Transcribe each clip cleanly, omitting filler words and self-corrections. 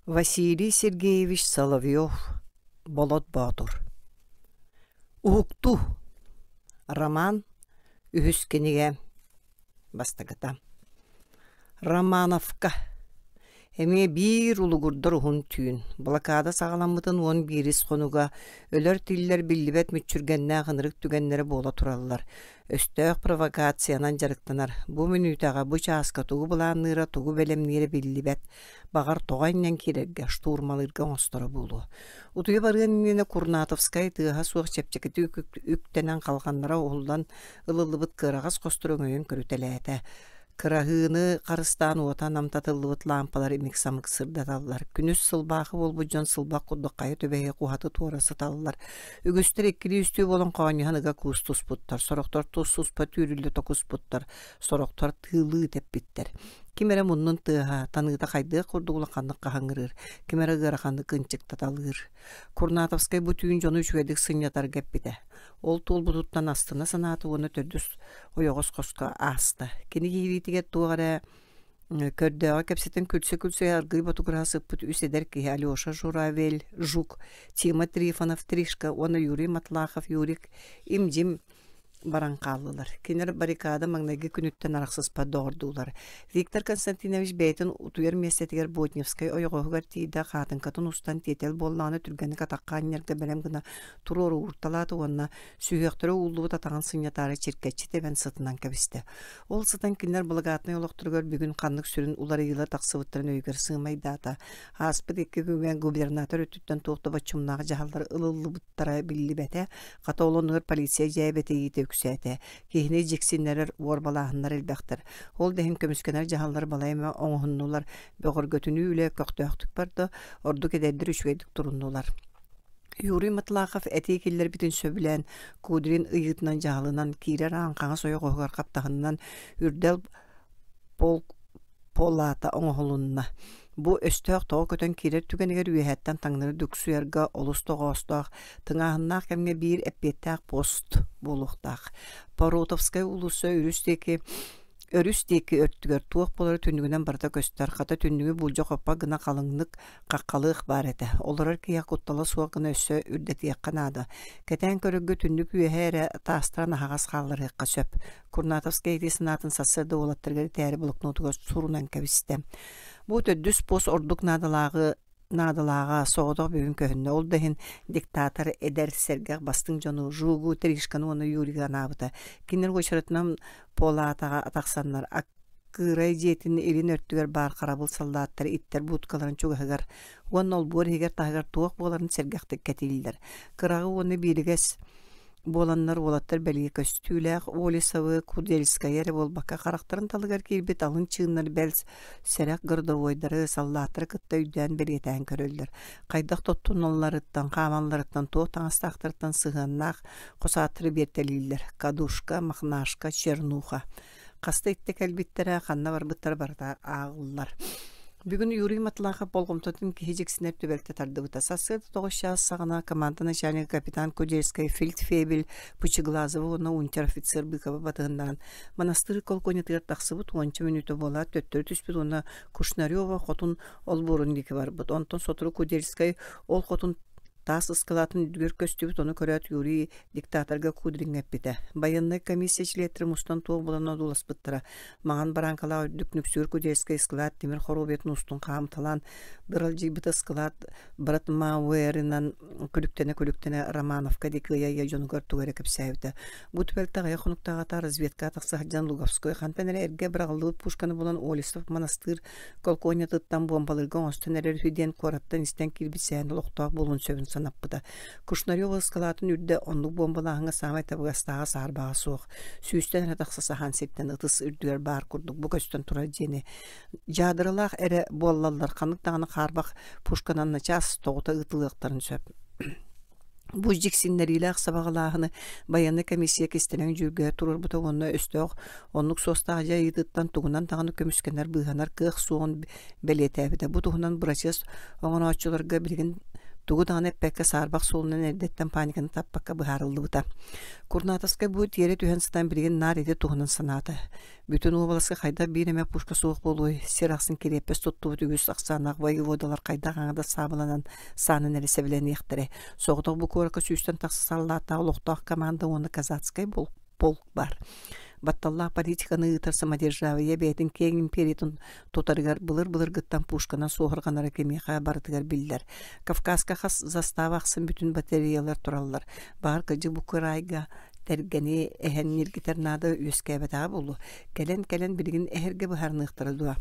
Василий Сергеевич Соловьев Болот Боотур Уһуктуу Роман үһүс кинигэ бастакыта Романовка Эмиэ биир улугурдар уһун түүн, блокада саҕаламмытын уон биирис хонуга өлөр-тиллэр биллибэт мүччүргэннээх ынырык түгэннэрэ буола тураллар. Өстөөх провокациянан дьарыктанар. Бу мүнүүтэҕэ, бу чааска тугу былаанныыра, тугу бэлэмниирэ биллибэт. Баҕар, тоҕо анньан киирэргэ, штурмалыырга оҥосторо буолуо. Утуйа барыан иннинэ Курнатовскай тыаһа суох чэпчэкитик үктэнэн халҕаннара уһуллан ылыллыбыт кыараҕас хостору өҥөйөн көрүтэлээтэ. Кыраһыыны харыстаан уота намтатыллыбыт лаампалар имик-самык сырдаталлар. Күнүс сылбаахы буолбут дьон сылбах курдук хайа түбэһиэх уһаты туора сыталлар. Үгүстэр иккилии-үстүү буолан хоонньоһон ыга куустуспуттар, сорохтор тус-туспа түүрүллэ токуспуттар, сорохтор тыылыы тэппиттэр. Ким эрэ муннун тыаһа, таныыта хайдыах курдук улаханнык хаһыҥырыыр, ким эрэ ыараханнык ынчыктаталыыр. Курнатовскай бу түүн дьону үчүгэйдик сынньатарга эппитэ. Ол туолбутуттан астына санаата уонна төрдүс ойоҕос хоско ааста. Кини киириитигэр туох эрэ көрдөөҕө кэпсэтэн күлсэ-күлсэ аргыый ботугураһа сыппыт үс эдэр киһи Алеша Журавель, Жук, Тима Трифонов, Тришка уонна Юрий Матлахов, Юрик им-дьим баран хааллылар. Кинилэр баррикада маҥнайгы күнүттэн арахсыспат доҕордуулар. Виктор Константинович бэйэтин утуйар миэстэтигэр Ботневскай ойоҕоһугар тиийдэ, хаатыҥкатын устан тиэтэл буоллаҕына түргэнник атахха анньарга бэлэм гына туруору уурталаата уонна сүһүөхтэрэ ууллубут атаҕын сынньатаары чиркэччи тэбэн сытынан кэбистэ. Ол сытан кинилэр благатнай олохторугар бүгүн ханнык сүрүн уларыйыылар тахсыбыттарын өйүгэр сыымайдаата. Ааспыт икки күҥҥэ губернатор өттүттэн туох да боччумнаах дьаһаллар ылыллыбыттара биллибэтэ. Хата ол оннугар полиция дьээбэтийиитэ үксээтэ. Киһини дьиксиннэрэр уорбалааһыннар элбэхтэр. Ол да иһин көмүскэнэр дьаһаллар балай эмэ оҥоһуннулар, бөҕөргөтүнүү үлэ көхтөөхтүк барда, ордук эдэрдэр үчүгэйдик туруннулар. Юрий Матлахов этии киллэрбитин сөбүлээн, Кудрин ыйыытынан дьаһалынан киирэр аан хаҥас ойоҕоһугар хаптаһынынан үрдэл полк полаата оҥоһулунна. Бу өстөөх тоҕо көтөн киирэр түгэнигэр үөһэттэн таҥнары дуксуйарга олус тоҕоостоох, тыҥааһыннаах кэмҥэ биир эппиэттээх пост буолуохтаах. Поротовскай уулусса өрүс диэки өрүс диэки өртүгэр туох буолара түннүгүнэн барыта көстөр, хата түннүгү булдьа хоппо гына халыҥнык хаххалыах баар этэ. Олорор киһиэхэ куттала суох гына өссө үрдэтиэххэ наада. Кэтээн көрөргө түннүк үөһэ эрэ таастаран аһаҕас хаалларыахха сөп. Курнатовскай ити санаатын сарсыарда уолаттарыгар этээри блокнотугар сурунан кэбистэ. Бу төрдүс пост ордук наадалааҕы наадалааҕа соҕотох бүгүн көһүннэ. Ол да иһин диктатор эдэр, сэргэх бастыҥ дьону Жугу, Тришканы уонна Юригы анаабыта. Кинилэр уочаратынан Полатаҕа тахсаннар Аккыырай дьиэтин илин өртүгэр баар харабыл саллааттар иттэр будкаларын чугаһыгар уонна олбуор иһигэр-таһыгар туох буоларын сэргэхтик кэтииллэр. Кыраҕы уонна биэригэс буоланнар уолаттар бэлиэ көстүүлээх Олесовы, Кудельскайы эрэ буолбакка харахтарын талыгар киирбит алын чыыннар бэл сэрэх городовойдары, саллааттары кытта өйдөөн бэлиэтээн көрөллөр. Хайдах туттуналларыттан, хаамалларыттан, туох таҥастаахтарыттан сыһыаннаах хос ааттары биэртэлииллэр: Кадушка, Мохнашка, Чернуха. Хаста иттэ кэлбиттэрэ, ханна барбыттара барыта ааҕыллар. Бүгүн Юрий Матлахов болҕомтотун киһи дьиксинэр түбэлтэ тардыбыта. Сарсыарда тоҕус чаас саҕана команда начальнига капитан Кудельскай фельдфебель Пучеглазова уонна унтер-офицер Быкова батыһыннаран монастырь колкуонньатыгар тахсыбыт уонча мүнүүтэ буолаат төттөрү түспүт уонна Кушнарева хотун олбуорун диэки барбыт. Онтон сотору Кудельскай ол хотун таас ыскалаатын үрдүгэр көстүбүт, ону көрөөт Юрий диктаторга Кудриҥҥа эппитэ. Байыаннай комиссия чилиэттэрэ мустан туох буолан одууласпыттара. Маҥан барааҥкалаах үрдүк нүксүгүр Кудельскай ыскылаат тимир хоруобуйатын устун хаамыталаан дыралдьыйбыт ыскылаат Братмауэрынан күлүктэнэ-күлүктэнэ Романовка диэки ыйа-ыйа дьонугар тугу эрэ кэпсээбитэ. Бу түбэлтэ аҕыйах хонуктааҕыта разведкаҕа тахса сылдьан Луговской хантан эрэ эргэ быраҕыллыбыт пушканы булан Олесов монастырь колкуонньатыттан буомбалыырга оҥостон эрэр үһү диэн куораттан истэн киирбит сэһэн олохтоох буолуон сөбүн санаппыта. Кушнарева ыскалаатын үрдэ оннук буомбалааһыҥҥа саамай табыгастааҕа саарбаҕа суох. Сүүстэн эрэ тахса саһаан сиртэн ытыс үрдүгэр баар курдук бу көстөн турар дьиэни дьаадыралаах эрэ буоллаллар ханнык даҕаны хаарбах пушканан начаас тоҕута ыытылыахтарын сөп. Бу дьиксиннэриилээх сабаҕалааһыны байыаннай комиссия кистэлэҥ дьүүлгэ туруорбута уонна өстөөх оннук суостаах дьайыытыттан тугунан даҕаны көмүскэнэр быыһанар кыах суоҕун бэлиэтээбитэ. Бу туһунан бырачыас оҥорооччуларга билигин Тугу даҕаны эппэккэ саарбах суолунан эрдэттэн паниканы таппакка быһаарыллыбыта. Курнатовскай бу тиэрэ түһэн сытан билигин наар ити туһунан санаата. Бүтүн уобаласка хайдах биир эмэ пушка суох буолуой, сир ахсын кириэппэс туттубут үгүс ахсааннаах воеводалар хайдах аҥардас саабыланан саанан эрэ сэбилэниэхтэрэ. Соҕотох бу куоракка сүүстэн тахса саллааттаах олохтоох команда уонна казацкай полк баар. Батталлаах политиканы ыытар самодержавие бэйэтин киэҥ империятын тутарыгар былыр-былыргыттан пушканан суоһурҕанара кимиэхэ барытыгар биллэр. Кавказка хас застава ахсын бүтүн батареялар тураллар. Баҕар кырдьык бу кыраайга тэргэни эһэн ньиргитэр наада үөскээбэтэҕэ буолуо. Кэлэн-кэлэн билигин эһэргэ быһаарыныахтара дуо?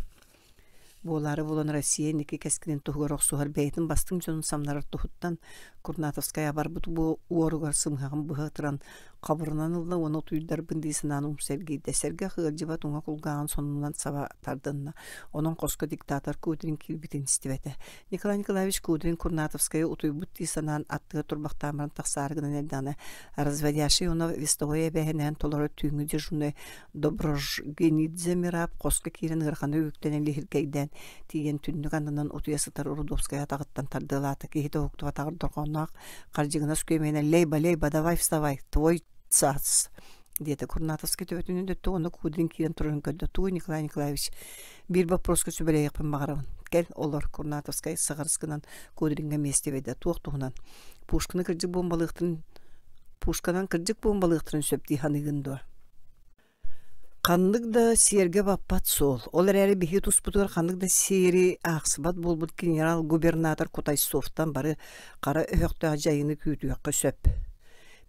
Буолаары буолан Россия инники кэскилин туһугар охсуһар бэйэтин бастыҥ дьонун самнарар туһуттан Курнатовскай абарбыт уоругар сымыһаҕын быһа ытыран хабырынан ылла уонна утуйдарбын дии санаан умса эргийдэ. Сэргэх ыалдьыбат уҥа кулгааҕын сонунан саба тардынна. Онон хоско диктатор Кудрин киирбитин истибэтэ. Николай Николаевич Кудрин Курнатовскайы утуйбут дии санаан аттыгар турбахтаан баран тахсаары гынан эрдэҕинэ разводящий уонна вестовой эбээһинэһин толорор түүҥҥү дежурнай Доброжгенидзе Мираб хоско киирэн ыараханнык үктэнэн лиһиргэйдээн тиийэн түннүк аннынан утуйа сытар Рудовскай атаҕыттан тардыалаата. Киһитэ уһуктубатаҕар дорҕоонноох хардьыгынас күөмэйинэн «Лейба, лейба, давай вставай, твой цац!» диэтэ. Курнатовскай төбөтүнэн дөттө уонна Кудрин киирэн турарын көрдө. «Тугуй, Николай Николаевич, биир боппуруоска сүбэлэһиэхпин баҕарабын. Кэл, олор», Курнатовскай сыҕарыс гынан Кудриҥҥа миэстэ биэрдэ. «Туох туһунан? Пушканы кырдьык буомбалыахтарын Пушканан кырдьык буомбалыахтарын сөп дии саныыгын дуо?» Ханнык да сиэргэ баппат суол, ол эрээри биһиги туспутугар ханнык да сиэри аахсыбат буолбут генерал-губернатор Кутайсовтан бары хара өһөхтөөх дьайыыны күүтүөххэ сөп.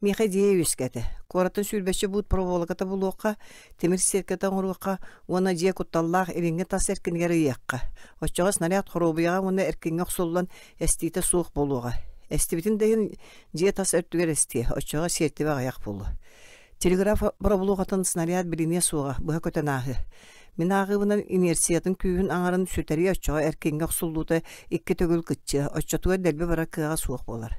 Миэхэ идиэйэ үөскээтэ. Куораттан сүүрбэччэ буут проволоката булуохха, тимир сиэркэтэ оҥоруохха уонна дьиэ кутталлаах илиҥҥи тас эркинигэр ыйыахха. Оччоҕо снаряд хоруобуйаҕа уонна эркиҥҥэ охсуллан эстиитэ суох буолуоҕа. Эстибитин да иһин дьиэ тас өттүгэр эстиэ, оччоҕо сиэртибэ аҕыйах буолуо. Телеграф боробулуохатын снаряд билиниэ суоҕа, быһа көтөн ааһыа. Мин ааҕыыбынан инерциятын күүһүн аҥарын сүтэриэ оччоҕо эркиҥҥэ охсуллуута икки төгүл кыччыа, оччотугар дэлби барар кыаҕа суох буолар.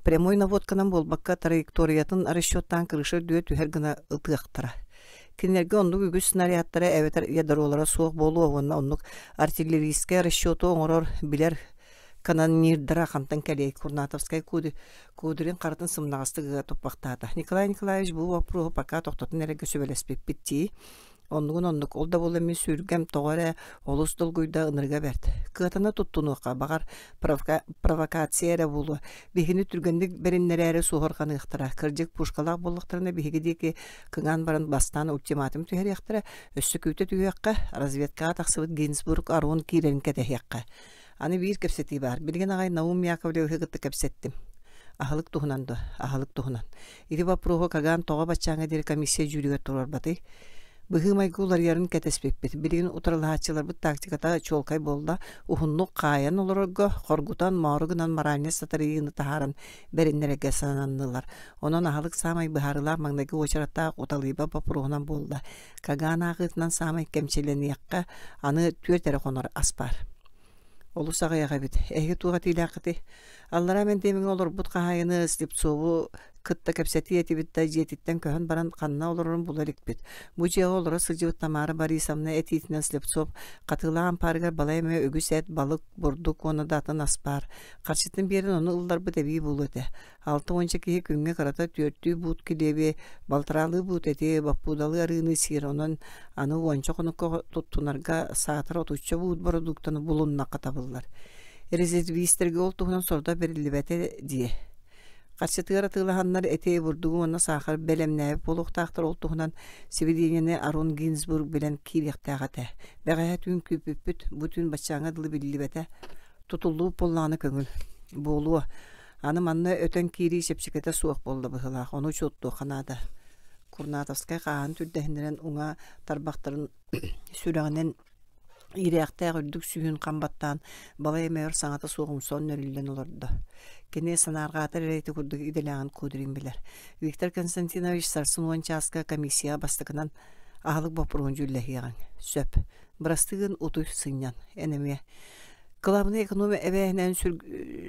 Прямой наводканан буолбакка траекториятын расчеттаан крыша үрдүгэр түһэр гына ытыахтара. Кинилэргэ оннук үгүс снарядтара эбэтэр ядролара суох буолуо уонна оннук артиллерийскай расчету оҥорор, билэр канонирдара хантан кэлиэй Курнатовскай Кудрин харытын сымнаҕастык ыга туппахтаата. Николай Николаевич бу боппуруоһу пока тохтотон эрэргэ сүбэлэспиппит дии. Оннугун оннук, ол да буоллар мин сүргэм тоҕо эрэ олус долгуйда ынырыга бэрт. Кыатана туттунуохха, баҕар, провокация эрэ буолуо. Биһигини түргэнник бэриннэрээри суоһурҕаныахтара. Кырдьык, пушкалаах буоллахтарына биһиги диэки кыҥаан баран бастаан ультиматум түһэриэхтэрэ, өссө күүтэ түһүөххэ, разведкаҕа тахсыбыт Гинзбург Арон киирэрин кэтэһиэххэ. Аны биир кэпсэтии баар. Билигин аҕай Наум Яковлевиһы кытта кэпсэттим. Аһылык туһунан дуо? Аһылык туһунан. Ити боппуруоһу Каган тоҕо баччааҥҥа диэри комиссия дьүүлүгэр туруорбатый? Быһыы-майгы уларыйарын кэтэспиппит. Билигин утарылаһааччыларбыт тактиката чуолкай буолла. Уһуннук хаайан олорорго, хоргутан, моору гынан моральнай сатарыйыыны таһааран бэриннэрэргэ сананнылар. Онон аһылык саамай быһаарыылаах маҥнайгы уочараттаах уталыйбат боппуруоһунан буолла. Каган ааҕыытынан саамай кэмчилэниэххэ аны түөрт эрэ хонор ас баар. Олус аҕыйах эбит. Эһиги туох этиилээххитий? Аллараа мэндиэмэҥҥэ олорбут хаһаайыны Слепцову кытта кэпсэтии этибит да дьиэтиттэн көһөн баран ханна олорорун була иликпит. Бу дьиэҕэ олоро сылдьыбыт Тамара Борисовна этиитинэн Слепцов хатыылаах ампаарыгар балай эмэ үгүс эт, балык, бурдук уонна да атын ас баар. Харчытын биэрэн ону ылларбыт эбии буолуо этэ. Алта уонча киһи күҥҥэ кырата түөртүү буут килиэби, балтараалыы буут эти, боппуудалыы арыыны сиир, онон аны уонча хонукка туттунарга саатар отучча буут бородууктаны булуннахха табыллар. Резервистэргэ ол туһунан сордо бэриллибэтэ дии. Харчытыгар атыылаһаннар эти, бурдугу уонна саахар бэлэмнээбит буолуохтаахтар ол туһунан сибидиэнньэни Арон Гинзбург билэн киириэхтээх этэ. Бэҕэһээ түүн күүппүппүт, бу түүн баччааҥҥа дылы биллибэтэ. Тутуллубут буоллаҕына көҥүл. Буолуо. Аны манна өтөн киирии чэпчэкитэ суох буолла быһыылаах, ону учуоттуохха наада. Курнатовскай хааһын түрдэһиннэрэн уҥа тарбахтарын сүрэҕинэн иирээхтээх үрдүк сүүһүн хам баттаан, балай эмэ өр саҥата суох умса нөрүллэн олордо. Кини санаарҕаатар эрэ ити курдук идэлээҕин Кудрин билэр. Виктор Константинович сарсын уон чааска комиссияҕа бастакынан аһылык боппуруоһун дьүүллэһиэҕиҥ. Сөп. Бырастыы гын, утуй, сынньан. Эн эмиэ. Кылаабынай экономия эбээһинэһин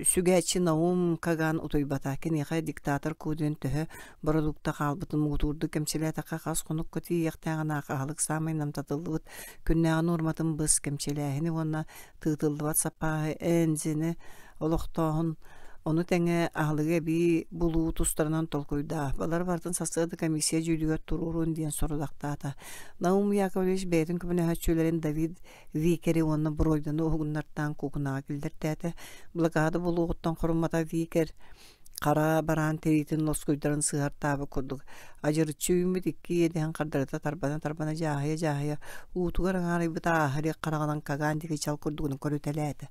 сүгээччи Наум Каган утуйбата. Киниэхэ диктатор Кудрин төһө бородуукта хаалбытын муҥутуурдук кэмчилээтэххэ хас хонукка тиийиэхтээҕин аах аһылык саамай намтатыллыбыт күннээҕи нуорматын быс кэмчилээһини уонна тыытыллыбат саппааһы НЗ-ни олохтооһун Ону тэҥэ аһылыгы эбии булуу тустарынан толкуйдаа. Балары барытын сарсыарда комиссия дьүүлүгэр туруорун диэн сорудахтаата. Наум Яковлевич бэйэтин көмөлөһөөччүлэрин Давид Викери уонна Бройданы уһугуннартаан куукунаҕа киллэртээтэ. Блокада буолуоҕуттан хоруммата Викер хара бараан тириитин лоскуйдарын сыһартаабыт курдук адьырыччы үүммүт икки иэдэһин хардарыта тарбана-тарбана дьааһыйа-дьааһыйа уутугар аҥаарыйбыт ааһар хараҕынан Кагаан диэки чал курдугунан көрүтэлээтэ.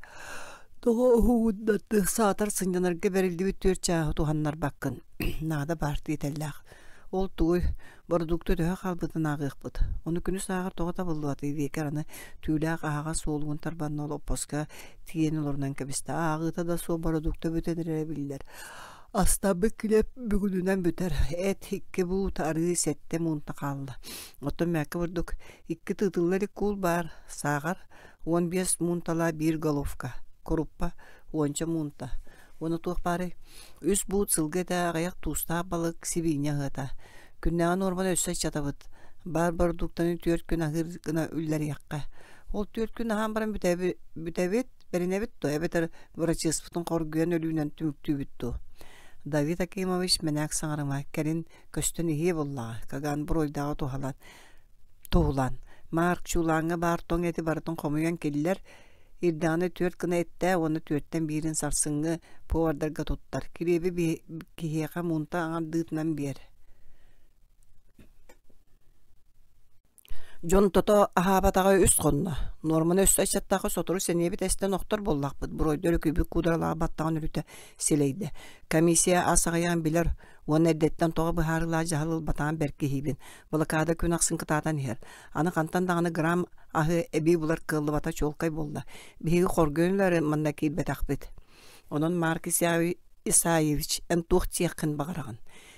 Тоҕо уһугуннарды саатар сынньанарга бэриллибит түөрт чааһы туһаннарбаккын наада баар тиэтэллээх. Ол тугуй Бородуукта төһө хаалбытын ааҕыахпыт. Ону күнүс ааҕар тоҕо табыллыбатый Биэкэр аны түүлээх аһаҕас суолугун тарбанна олоппоско тиийэн олорунан кэбистэ. Ааҕыыта да суох бородуукта бүтэн эрэрэ биллэр. Астаммыт килиэп бүгүнүнэн бүтэр. Эт икки буут, арыы сэттэ муунта хаалла. Оттон мээккэ бурдук икки тыытылла илик куул баар. Сааҕар 15 муунталаах биир головка. Куруппа уонча муунта. Уонна туох баарый? Үс буут сылгы этэ, аҕыйах туустаах балык, сибиинньэ аһыата. Күннээҕи нуорманы өссө аччатабыт. Баар бородууктаны түөрт күн аһыыр гына үллэриэххэ. Ол түөрт күн аһаан баран бүтэбит, бэринэбит дуо эбэтэр бырачыаспытын хоргуйан өлүүнэн түмүктүүбүт дуо? Давид Акимович мэнээк саҥарыма, кэлин көстөн иһиэ буоллаҕа, Каган буруйдааҕы туһалан туһулан. Марк чуулааҥҥа баар тоҥ эти барытын хомуйан киллэр, Ирдэҕинэ түөрт гына эттээ уонна түөртэн биирин сарсыҥҥы повардарга туттар. Килиэби киһиэхэ муунта аҥардыытынан биэр. Дьон тото аһаабатаҕа үс хонно. Нуорманы өссө аччаттаахха сотору сэниэбит эстэн охтор буоллахпыт. Буруойдар өкүйбүт куударалаах баттаҕын өрүтэ силэйдэ. Комиссия ас аҕыйаҕын билэр уонна эрдэттэн тоҕо быһаарыылаах дьаһал ылбатаҕын бэркиһиибин. Блокада күн ахсын кытаатан иһэр. Аны хантан даҕаны грамм аһы эбии булар кыаллыбата чуолкай буолла. Биһиги хоргуйан манна киирбэтэхпит. Онон Марк Исаевич, эн туох диэххин баҕараҕын?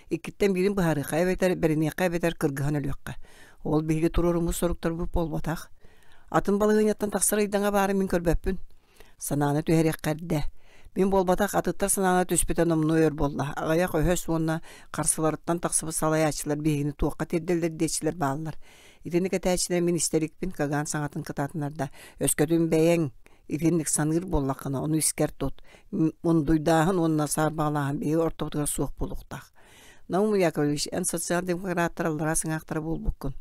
Иккиттэн биирин быһаарыахха эбэтэр бэриниэххэ эбэтэр кыргыһан өлүөххэ. Ол биһиги туруоруммут соруктарбыт буолбатах. Атын балаһыанньаттан тахсар ыйдаҥа баарын мин көрбөппүн. Санааны түһэриэххэ эрдэ. Мин буолбатах атыттар санаана түспүтэ номнуо өр буолла. Аҕыйах өһөс уонна харсыларыттан тахсыбыт салайааччылар биһигини туохха тиэрдэллэр диэччилэр бааллар. Итинник этээччилэр мин истэрикпин Каган саҥатын кытаатыннарда. Өскөтүн бэйэҥ итинник саныыр буоллаххына, ону искэр тут. Мундуйдааһын уонна саарбаҕалааһын биһиги ортобутугар суох буолуохтаах. Наум Яковлевич, эн социал-демократтар аллараа сыҥаахтара буолбуккун.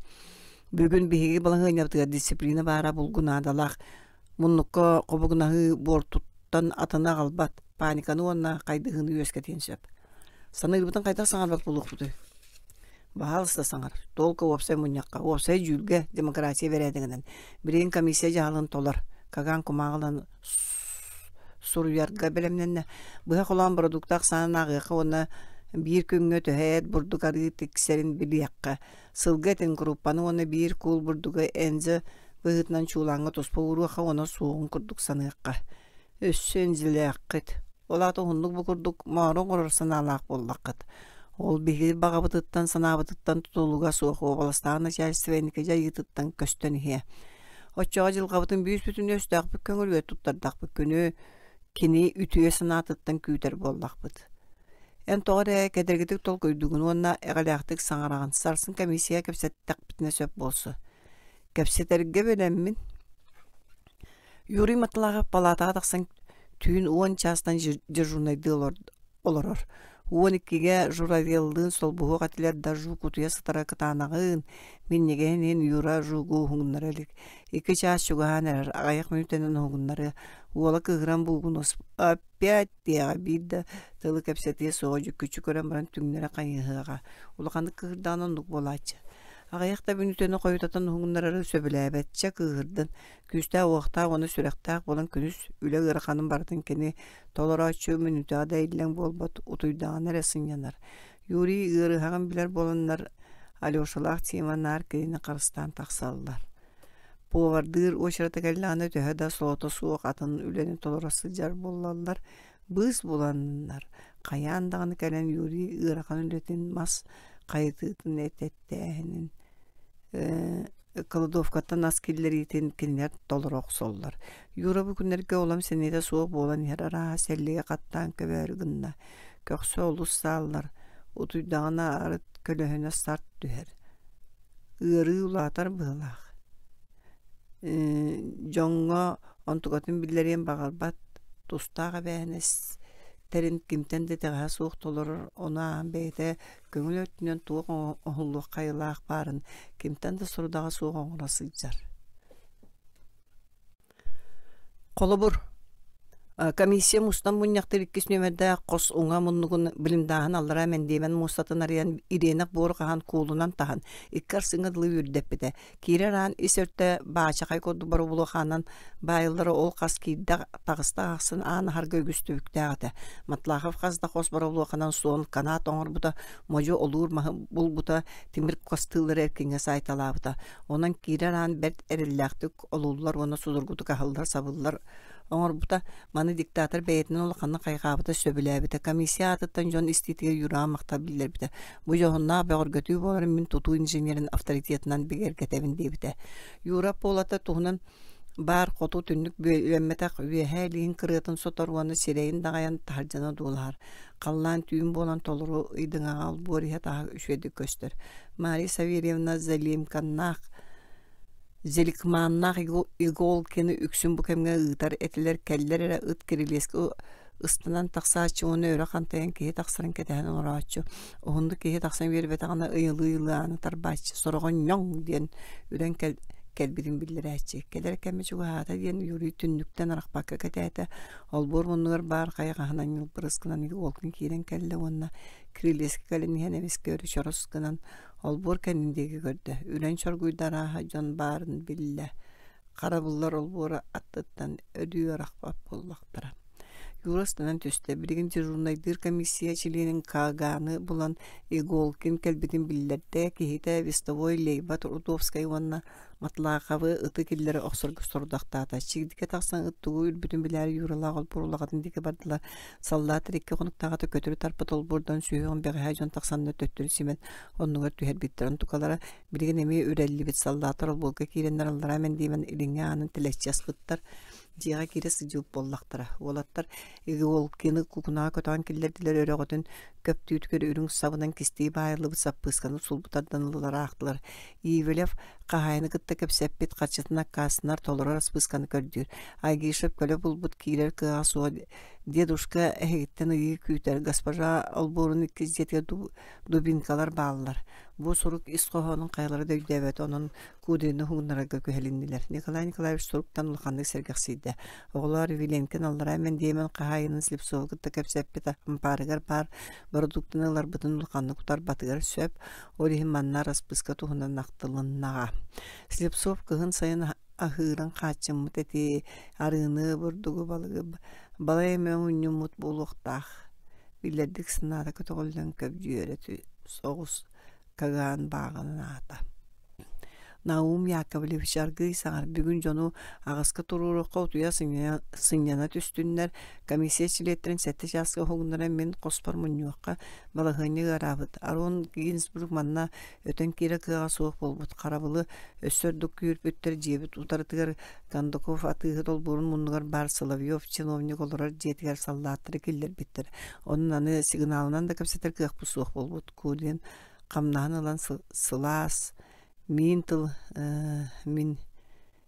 Бүгүн биһиги балаһыанньабытыгар дисциплина баара булгу наадалаах. Муннукка хобугунаһыы буортуттан атыны аҕалбат, паниканы уонна хайдыһыыны үөскэтиэн сөп. Саныырбытын хайдах саҥарбат буолуохпутуй? Баһаалыста саҥар. Толка уопсай мунньахха, уопсай дьүүлгэ, демократия бэрээдэгинэн. Билигин комиссия дьаһалын толор. Каган кумааҕылан суруйарга бэлэмнэннэ. Быһа холоон бородуукта ахсаанын ааҕыахха уонна биир күҥҥэ төһө эт бурдук арыы тиксэрин билиэххэ. Сылгы этин куруппаны уонна биир куул бурдугу энзэ быһыытынан чуулааҥҥа туспа ууруохха уонна суоҕун курдук саныахха. Өссө энзилээххит. Ол аата уһуннук бу курдук моору оҥорор санаалаах буоллаххыт. Ол биһиги баҕабытыттан, санаабытыттан тутулуга суох уобаластаах начальство инники дьайыытыттан көстөн иһиэ. Оччоҕо дьылҕабытын бүүс-бүтүннүү өстөөхпүт көҥүлүгэр туттардахпыт күнү кини үтүө санаатыттан күүтэр буоллахпыт. Эн тоҕо эрэ кэдэргитик толкуйдуугун уонна эҕэлээхтик саҥараҕын. Сарсын комиссия кэпсэттэхпитинэ сөп буолсу. Кэпсэтэргэ бэлэммин. Юрий Матлахов палаатаҕа тахсан түүн уон чаастан дежурнайдыы олорор. Уон иккигэ Журавеллыын солбуһуох этилэр да Жук утуйа сытара кытаанаҕын, минньигэһин иһин Юра Жугу уһугуннара илик. Икки чаас чугаһаан эрэр, аҕыйах мүнүүтэнэн уһугуннарыа. Уола кыыһыран буугунус опять диэҕэ биир да тылы кэпсэтиэ суоҕа дьүккүччү көрөн баран түҥнэрэ хайыһыаҕа. Улаханнык кыыһырдаҕына оннук буолааччы. Аҕыйах да мүнүүтэни хойутатан уһугуннарары сөбүлээбэт, чэ кыыһырдын, күүстээх уохтаах уонна сүрэхтээх буолан күнүс үлэ ыараханын барытын кини толорооччу мүнүүтэҕэ да иллэҥ буолбат, утуйдаҕына эрэ сынньанар. Юрий ыарыһаҕын билэр буоланнар Алешалаах Тима наар кинини харыстаан тахсаллар. Повардыыр уочарата кэллэҕинэ төһө да солото суох атын үлэни толоро сылдьар буоллаллар, быыс буланнар, хайаан даҕаны кэлэн Юрий ыарахан үлэтин мас хайытыытын этэттээһинин кладовкаттан ас киллэриитин кинилэр толоро охсоллор. Юра бу күннэргэ улам сэниэтэ суох буолан иһэр арааһа сэллигэ хаттаан көбөөрү гынна. Көхсө олус сааллар, утуйдаҕына арыт көлөһүнэ сарт түһэр. Ыарыы улаатар быһыылаах. Дьоҥҥо онтукатын биллэриэн баҕарбат, тустаах эбээһинэс тэрин кимтэн да итэҕэһэ суох толорор, ону ааһан бэйэтэ көҥүл өттүнэн туох оҥоһуллуохха айылаах баарын кимтэн да сорудаҕа суох оҥоро сылдьар. Холобур, комиссия мустан мунньахтыыр иккис нүөмэрдээх хос уҥа муннугун блиндааһын аллараа мэндиэмэн муостатын арыйан ириэнэх буору хаһан куулунан таһан икки арсыҥҥа дылы үрдэппитэ. Киирэр аан ис өртө баачахай курдук боробулуоханан баайыллара ол хас киирдэх таҕыста ахсын аан аһарга үгүс түбүктээх этэ. Матлахов хас да хос боробулуоханан суон канаат оҥорбута, модьу олуур маһы булбута, тимир костыылары эркиҥҥэ саайталаабыта. Онон киирэр аан бэрт эрэллээхтик олуллар уонна судургутук аһыллар-сабыллар оҥорбута. Маны диктатор бэйэтинэн улаханнык хайҕаабыта, сөбүлээбитэ. Комиссия аатыттан дьон истиитигэр Юраҕа махтал биллэрбитэ. Бу дьоһуннаах бөҕөргөтүү буоларын мин тутуу инженерин авторитетынан бигэргэтэбин диэбитэ. Юра Полата туһунан баар хоту түннүк үөммэтэх үөһээ илииһин кырыатын сотор уонна сирэйин даҕайан таһырдьаны одуулаһар. Халлаан түүн буолан толору ыйдыҥаҕа олбуор иһэ-таһа үчүгэйдик көстөр. Мария Савельевна Залимканнаах Зеликманнаах Иголкины үксүн бу кэмҥэ ыытар этилэр, кэллэр эрэ ыт кирилиэскэ ыстанан тахсааччы уонна өрө хантайан киһи тахсарын кэтэһэн олорооччу. Уһуннук киһи тахсан биэрбэтэҕинэ ыйылыы-ыйылыы ааны тарбааччы, сороҕо ньоҥ диэн үрэн кэлбитин биллэрээччи. Кэлэр кэмэ чугаһаата диэн Юрий түннүктэн арахпакка кэтээтэ. Олбуор муннугар баар хайаҕаһынан ньылбырыс гынан Иголкин киирэн кэллэ уонна кирилиэскэ кэлэн иһэн эмискэ өрө чорос гынан Олбуор кэннин диэки көрдө, үрэн чоргуйда арааһа дьон баарын биллэ, харабыллар олбуора аттыттан өрүү арахпат буоллахтара. Юра ыстанан түстэ, билигин дежурнайдыыр комиссия чилиэнин Каганы булан Иголкин кэлбитин биллэрдэ, киһитэ вестовой Лейба Рудовскай уонна Матлаховы ыты киллэрэ охсорго сорудахтаата. Чигдикэ тахсан ыт тугу үрбүтүн билээри Юралаах олбуор улаҕатын диэки бардылар. Саллааттар икки хонуктааҕыта көтөрү тарпыт олбуордан сүһүөҕүн бэҕэһээ дьон тахсаннар төттөрү симэн оннугар түһэрбиттэр. Онтукалара билигин эмиэ үрэллибит. Саллааттар олбуорга киирэннэр аллараа мэндиэмэн илиҥҥи аанын тэлэччи аспыттар. Дьиэҕэ киирэ сылдьыбыт буоллахтара. Уолаттар Иголкины кукунаҕа көтөҕөн киллэрдилэр өрөҕөтүн көп түүтүгэр үрүҥ сабынан кистии баайыллыбыт саппыысканы сулбу тардан ыллылар аахтылар. Ивлев хаһаайыны кытта кэпсэппит, харчытын аккаастанар, толорор аспыысканы көрдүүр. Айгишев көлө булбут, киирэр кыаҕа суох «Дедушка эһигиттэн ыйыы күүтэр, госпожа олбуорун иккис дьиэтигэр дубинкалар бааллар». Бу сурук ис хоһоонун хайалара да өйдөөбөтө, онон Кудрины уһугуннарарга күһэлиннилэр. Николай Николаевич суруктан улаханнык сэргэхсийдэ. Оҕолоор, Виленкин аллараа мэндиэмэн хаһаайынын Слепцову кытта кэпсэппит ампаарыгар баар бородууктаны ыларбытын улаханнык утарбатыгар сөп, Ол иһин манна араспыыска туһунан ахтылыннаҕа. Слепцов кыһын сайын аһыырын хааччыммыт эти, арыыны, бурдугу, балыгы балай эмэ мунньуммут буолуохтаах. Биллэрдик санаата көтөҕүллэн көбдьүөрэ соҕус Кагаан бааҕынаата. Наум Яковлевич аргыый саҥар бүгүн дьону аҕыска туруоруохха утуйа сынньана түстүннэр, комиссия чилиэттэрин сэттэ чааска уһугуннаран мин хоспор мунньуохха, балаһыанньа ыараабыт. Арон Гинзбург манна өтөн киирэр кыаҕа суох буолбут. Харабылы өссө ордук күүрпүттэр дьиэбит утарытыгар Кондаков атыыһыт олбуорун муннугар баар Соловьев чиновник олорор дьиэтигэр саллааттары киллэрбиттэр. Онон аны сигналынан да кэпсэтэр кыахпыт суох буолбут. Курин хамнаһын ылан сылаас миин тыл мин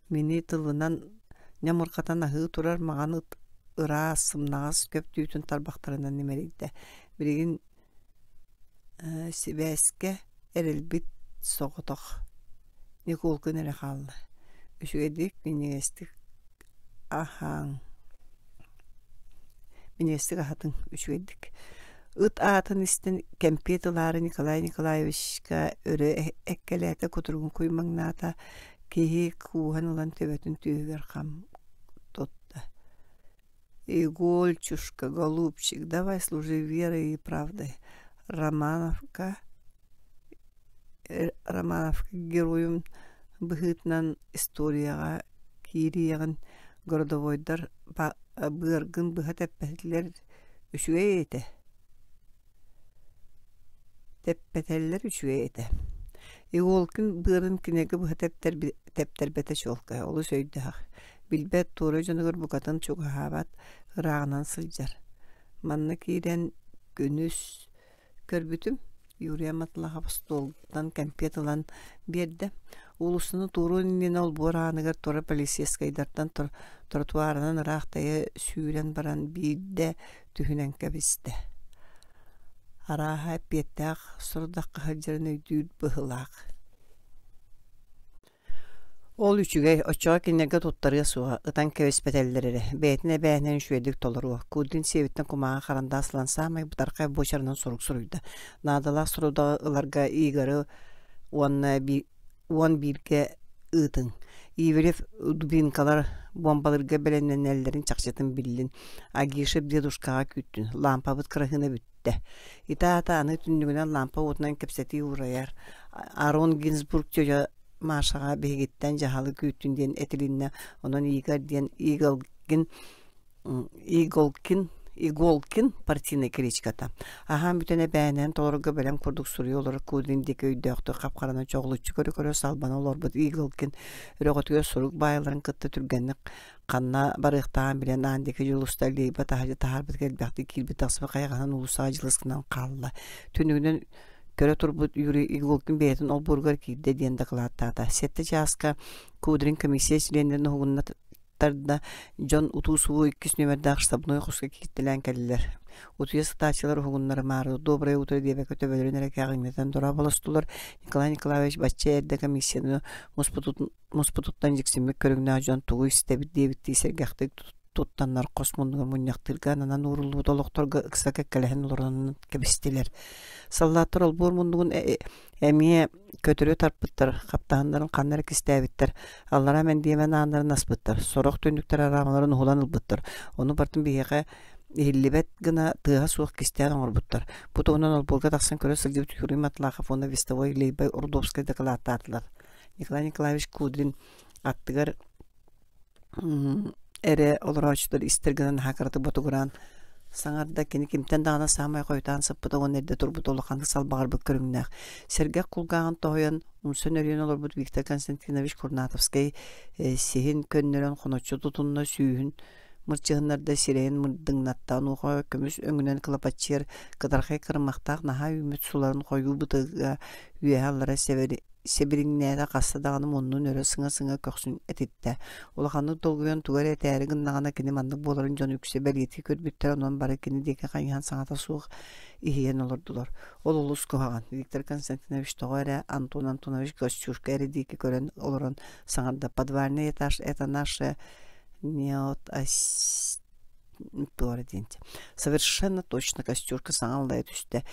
мини тылынан ньамырҕатан аһыы турар маҕан ыт ыраас сымнаҕас көп түүтүн тарбахтарынан имэрийдэ билигин сибээскэ эрэлбит соҕотох Николкин эрэ хаалла үчүгэйдик минньигэстик аһааҥ Минньигэстик аһатыҥ үчүгэйдик Ыт аатын истэн кэмпиэт ылаары Николай Николаевичка өрө эккэлээтэ, кутуругун куймаҥнаата, киһи кууһан ылан төбөтүн түөһүгэр хам тутта. «Игольчушка, голубчик, давай служи верой и правдой. Романовка Романовка геройун быһыытынан историяҕа киириэҕин городовойдар быаргын быһа тэппэтилэр үчүгэй этэ Тэппэтэллэр үчүгэй этэ. Иголкин быарын кинигэ быһа тэптэрбэтэ чуолкай, олус өйдөөх. Билбэт туора дьонугар букатын чугаһаабат, ырааҕынан сылдьар. Манна киирэн күнүс көрбүтүм, Юрий Матлахов остуолтан кэмпиэт ылан биэрдэ. Уулуссаны туоруон иннинэ олбуор ааныгар турар полицейскайдартан тротуарынан ыраах тэйэ сүүрэн баран биирдэ түһүнэн кэбистэ. Арааһа эппиэттээх сорудахха сылдьарын өйдүүр быһыылаах. Ол үчүгэй, оччоҕо кинилэргэ туттарыа суоҕа, ытан кэбиспэтэллэр эрэ, бэйэтин эбээһинэһин үчүгэйдик толоруо. Кудрин сиэбиттэн кумааҕы харандаас ылан саамай бытархай буочарынан сурук суруйда. Наадалаах сорудаҕы ыларга Игоры уонна 11-гэ ыытыҥ. Ивлев дубинкалар буомбалыырга бэлэмнэнэллэрин чахчытын биллин. Агишев дедушкаҕа күүттүн, лаампабыт кыраһыына бүттэ. Ити аата аны түннүгүнэн лаампа уотунан кэпсэтии уурайар. Арон Гинзбург тетя Машаҕа биһигиттэн дьаһалы күүттүн диэн этилиннэ. Онон Игорь диэн Иголгин Иголкин Иголкин партийнай кличката. Аһаан бүтэн эбээнэн толорго бэлэм курдук суруйа олорор Кудрин диэки өйдөөхтүк хап-харанан чоҕулуччу көрө-көрө салбана олорбут Иголкин өрөҕөтүгэр сурук баайаларын кытта түргэнник ханна барыахтааҕын билэн аан диэки дьулуста лейба таһырдьа таһаарбытыгар элбэхтик киирбит тахсыбыт хайаҕаһынан уулуссаҕа дьылыс гынан хаалла. Түннүгүнэн көрө турбут Юрий Иголкин бэйэтин олбуоругар киирдэ диэн дакылааттаата. Сэттэ чааска Кудрин комиссия чилиэннэрин уһугунна тарда дьон утуу-субуу иккис нүөмэрдээх штабной хоско кииртэлээн кэллилэр. Утуйа сытааччылар уһугуннарымаары «Доброе утро» диэбэккэ төбөлөрүн эрэ кээҕиҥнэтэн дорооболостулар. Николай Николаевич бачча эрдэ комиссияны муспутуттан дьиксиммит көрүҥнээх дьон тугу истэбит диэбиттии сэргэхтик туттаннар хос муннугар мунньахтыырга ананан ууруллубут олохторго ыкса кэккэлэһэн олорон кэбистилэр. Саллааттар олбуор муннугун эмиэ көтөрү тарпыттар, хаптаһыннарын ханна эрэ кистээбиттэр, аллараа мэндиэмэн ааннарын аспыттар, сорох түннүктэр араамаларын уһулан ылбыттар. Ону барытын биһиэхэ иһиллибэт гына тыаһа суох кистээн оҥорбуттар. Бу туһунан олбуорга тахсан көрө сылдьыбыт Юрий Матлахов уонна вестовой Лейба Рудовскай дакылааттаатылар. Николай Николаевич Кудрин аттыгар эрэ олорооччулар истэр гына наһаа кыратык ботугураан саҥарда кини кимтэн даҕаны саамай хойутаан сыппыта уонна эрдэ турбута улаханнык салбаҕарбыт көрүҥнээх сэргэх кулгааҕын тоһуйан умса нөрүйэн олорбут Виктор Константинович Курнатовскай сиһин көннөрөн хоноччу тутунна сүүһүн мырчыһыннарда сирэйин мырдыҥнатта онуоха көмүс өҥүнэн кылапаччыйар кытархай кырымахтаах наһаа үүммүт суларын хойуу бытыга үөһэ аллара сэбириҥнээтэ хаста даҕаны муннун өрө сыҥа-сыҥа көхсүн этиттэ. Улаханнык долгуйан тугу эрэ этээри гыннаҕына кини маннык буоларын дьон үксэ бэлиэтии көрбүттэр, онон бары кини диэки хайыһан саҥата суох иһийэн олордулар. Ол олус куһаҕан. Виктор Константинович тоҕо эрэ Антон Антонович Костюшка эрэ диэки көрөн олорон саҥарда. Подвальный этаж это наше не от Совершенно точно Костюшка саҥа аллайа түстэ.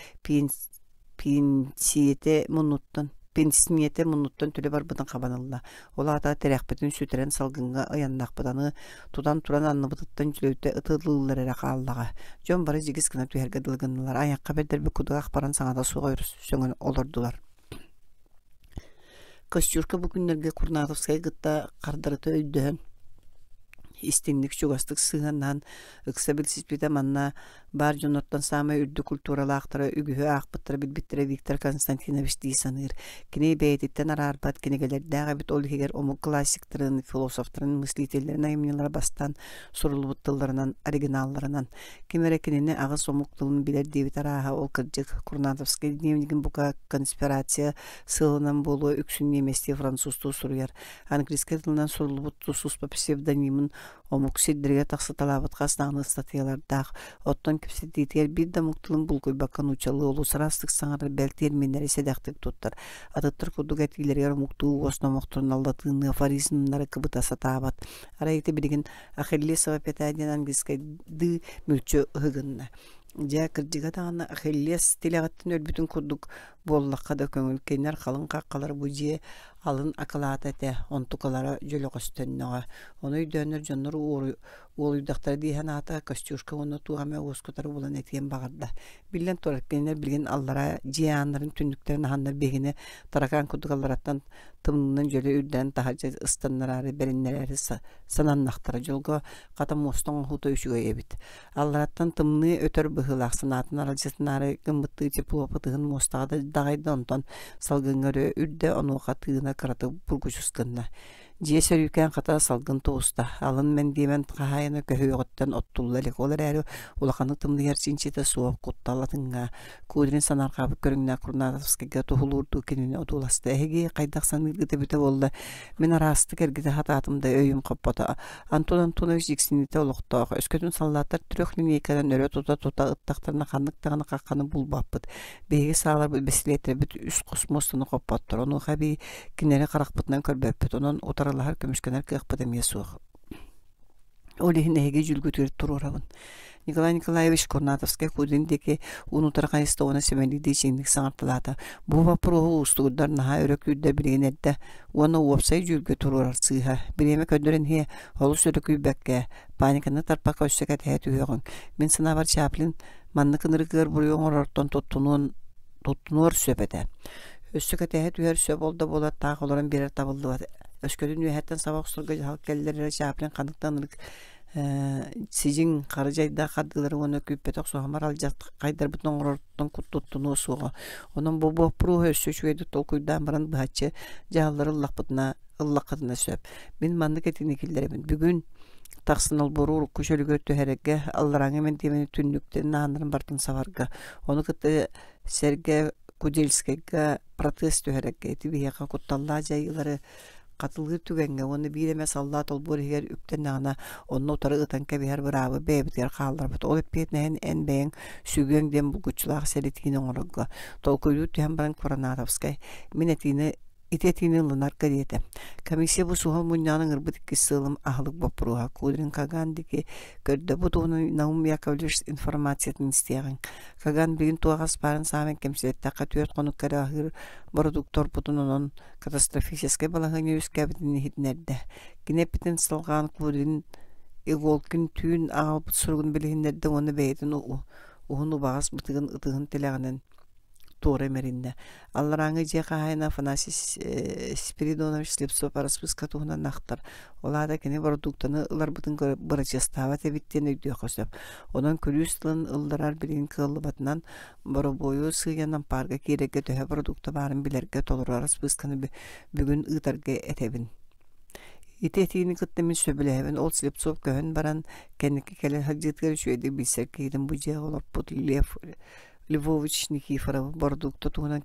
Пенсийэтэ муннуттан пенсийэтэ муннуттан төлө барбытын хабан ылла. Ол аата тирэхпитин сүтэрэн салгыҥҥа ыйаннахпыт аны тутан туран анныбытыттан дьүлүтэ ытыллыыллар эрэ хааллаҕа. Дьон бары дьигис гына түһэргэ дылы гыннылар. Айахха бэрдэрбит кудук баран саҥата суох өр сөҥөн олордулар. Костюшка бу күннэргэ Курнатовскайы кытта хардарыта өйдөһөн истиҥник чугастык сыһыаннаһан ыкса билсиспитэ манна баар дьоннортон саамай үрдүк культуралаахтара үгүһү аахпыттара билбиттэрэ Виктор Константинович дии саныыр. Кини бэйэтиттэн араарбат кинигэлэрдээх эбит ол иһигэр омук классиктарын, философтарын, мыслителлэрин айымньылара бастаан суруллубут тылларынан, оригиналларынан. Ким эрэ кинини аҕыс омук тылын билэр диэбит арааһа ол кырдьык Курнатовскай дневнигин бука конспирация сыалынан буолуо үксүн немецтии французтуу суруйар. Английскай тылынан суруллубут тус-туспа псевдонимын омук сирдэригэр тахсыталаабыт хас даҕаны ыстатыйалардаах, оттон кэпсэтиитигэр биир да омук тылын булкуйбакка нууччалыы олус ыраастык саҥарар бэл тиэрминнэри сэдэхтик туттар, атыттар курдук этиилэригэр омуктуу уос номохторун латыынныы афоризмнары кыбыта сатаабат. Арай ити билигин Ахиллесова пята диэн английскайдыы мүлчү ыһыгынна. Дьэ, кырдьыга даҕаны Ахиллес тилэҕиттэн өлбүтүн курдук буоллахха да көҥүл кинилэр халыҥ хаххалар бу дьиэ алын акылаата этэ, онтукалара дьөлөҕөстөннөҕө. Ону өйдөөннөр дьоннор уолуйдахтара дии санаата, Костюшка уонна туох эмэ уоскутары булан этиэн баҕарда. Биллэн турар, кинилэр билигин аллараа дьиэ ааннарын түннүктэрин аһаннар биһигини таракаан курдук аллараттан тымныынан дьөлө үрдээн таһырдьа ыстаннараары бэриннэрээри сананнахтара. Дьолго хата муоста оҥоһуута үчүгэй эбит. Аллараттан тымныы өтөр быһыылаах санаатын аралдьытынаары гыммыттыы тепло ытыһын муостаҕа даҕайда онтон салгыҥҥа өрө үрдэ онуоха тыына кыратык бургучус гынна. Дьиэ сөрүүкээн хата салгын тубуста. Алын мэндиэмэн хаһаайына көһүөҕүттэн оттулла илик. Ол эрээри улаханнык тымныйар чинчитэ суох, куттал атыҥҥа. Кудрин санаарҕаабыт көрүҥнээх Курнатовскайга туһулуурдуу кинини одууласта. Эһиги хайдах саныыргыт эбитэ буолла? Мин араастык эргитэ сатаатым да өйүм хоппото. Антон Антонович дьиксиниитэ олохтоох. Өскөтүн саллааттар трёх линейканан өрө тута-тута ыттахтарына ханнык даҕаны хахханы булбаппыт. Биһиги сааларбыт бэстилиэттэрбит үс хос муостаны хоппоттор. Онуоха эбии кинилэри харахпытынан көрбөппүт. Онон утарылаһар, көмүскэнэр кыахпыт эмиэ суох. Ол иһин эһиги дьүүлгүтүгэр туруорабын. Николай Николаевич Курнатовскай Кудрин диэки уун-утары хайыста уонна сэмэлиирдии чиҥник саҥарталаата. Бу боппуруоһу уустугурдар наһаа өрө күүрдэ билигин эрдэ уонна уопсай дьүүлгэ туруорар сыыһа. Бириэмэ көрдөрөн иһиэ, олус өрө күүрбэккэ, паниканы тарпакка өссө кэтэһэ түһүөҕүҥ. Мин санаабар Чаплин маннык ынырык ыар буруйу оҥорортон туттунуон туттунуор сөп этэ. Өссө кэтэһэ түһэр сөп ол да буолар таах олорон биэрэр табыллыбат. Өскөтүн үөһэттэн саба охсорго дьаһал кэллэр эрэ Чаплин ханныктан ынырык сидьиҥ хары дьайдаах хардыылары уонна күүппэтэх соһумар алдьархайдарбытын оҥорортон туттунуо суоҕа. Онон бу боппуруоһу өссө үчүгэйдик толкуйдаан баран быһаччы дьаһаллары ыллахпытына ыллаххытына сөп. Мин маннык этиини киллэрэбин. Бүгүн тахсан олбуору урукку чөлүгэр түһэрэргэ, алларааҥҥы мэндиэмэни түннүктэрин ааннарын барытын сабарга, ону кытта сэргэ Кудельскайга протест түһэрэргэ ити биһиэхэ кутталлаах дьайыылары хатылыыр түгэҥҥэ уонна биир эмэ саллаат олбуор иһигэр үктэннэҕинэ онно утары ытан кэбиһэр быраабы бэйэбитигэр хаалларбыт. Ол эппиэтинэһин эн бэйэҥ сүгүөҥ диэн булгуччулаах сэрэтиини оҥорорго. Толкуйдуу түһэн баран Куранатовскай мин этиини ити этиини ылынарга диэтэ. Комиссия бу суһал мунньаҕын ыҥырбыт иккис сыалым аһылык боппуруоһа. Кудрин Каган диэки көрдө. Бу туһунан Наум Яковлевич информациятын истиэҕиҥ. Каган билигин туох ас баарын саамай кэмсилэттэххэ түөрт хонукка эрэ аһыыр бородууктарбытын онон катастрофическай балаһыанньа үөскээбитин иһитиннэрдэ. Кини эппитин салҕаан Кудрин Иголкин түүн аҕалбыт суругун билиһиннэрдэ уонна бэйэтин уһун убаҕас бытыгын ытыһын тилэҕинэн туора имэриннэ. Алларааҥҥы дьиэ хаһаайына Афанасий Спиридонович Слепцов араспыыска туһунан ахтар. Ол аата кини бородууктаны ыларбытын бырачыастаабат эбит диэн өйдүөххэ сөп. Онон күлүүс тылын ылларар билигин кыаллыбатынан Боробуойу сыыйан ампаарга киирэргэ төһө бородуукта баарын билэргэ толору араспыысканы бүгүн ыытарга этэбин. Ити этиини кытта мин сөбүлэһэбин. Ол Слепцов көһөн баран, кэнники кэлэн сылдьыытыгар үчүгэйдик билсэр киһитин бу дьиэҕэ олорпут Лев Львович Никифоров бородуукта туһунан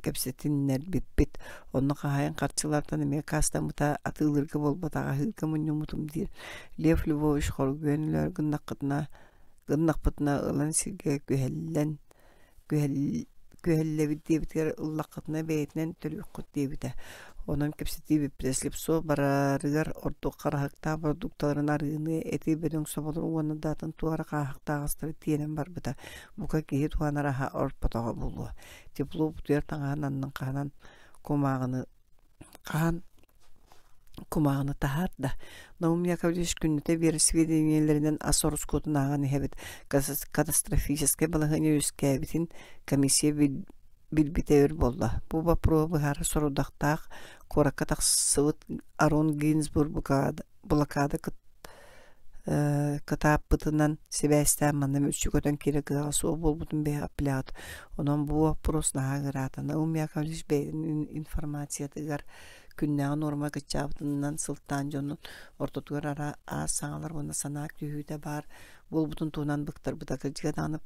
кэпсэтиннэрбиппит. Онно хаһаайын харчылартан эмиэ аккаастаммыта атыылыырга буолбатаҕа аһыырга мунньуммутум диир. Лев Львович хоргуйан өлөөр гыннаххытына гыннахпытына ылан сиргэ күһэллэн күһэллэбит диэбитигэр ыллаххытына бэйэтинэн төрүөххүт диэбитэ. Онон кэпсэтии бүппүтэ. Слепцов барарыгар ордук хараһыктаах бородуукталарын арыыны, эти бөдөҥ соболору уонна да атын туох эрэ хааһахтаах астары тиэнэн барбыта. Бука киһи туһанар аһа орпотоҕо буолуо. Тепло утуйар таҥаһын аннын хаһанан кумааҕыны хаһан кумааҕыны таһаарда. Наум Яковлевич күннэтэ биэрэр сведениелэринэн ас ороскуотун ааҕан иһэбит. Катастрофическай балаһыанньа үөскээбитин комиссия билбитэ өр буолла. Бу боппуруоһу быһаарар сорудахтаах куоракка тахсыбыт Арон Гинзбург блокада кытааппытынан сибээстээн манна мүлчү көтөн киирэр кыаҕа суох буолбутун бэйэҕит билэҕит. Онон бу боппуруос наһаа ыараата. Наум Яковлевич бэйэтин информациятыгар күннээҕи нуорма кыччаабытынан сылтаан дьонун ортотугар араас саҥалар уонна санаа түһүүтэ баар буолбутун туһунан быктарбыта. Кырдьыга даҕаны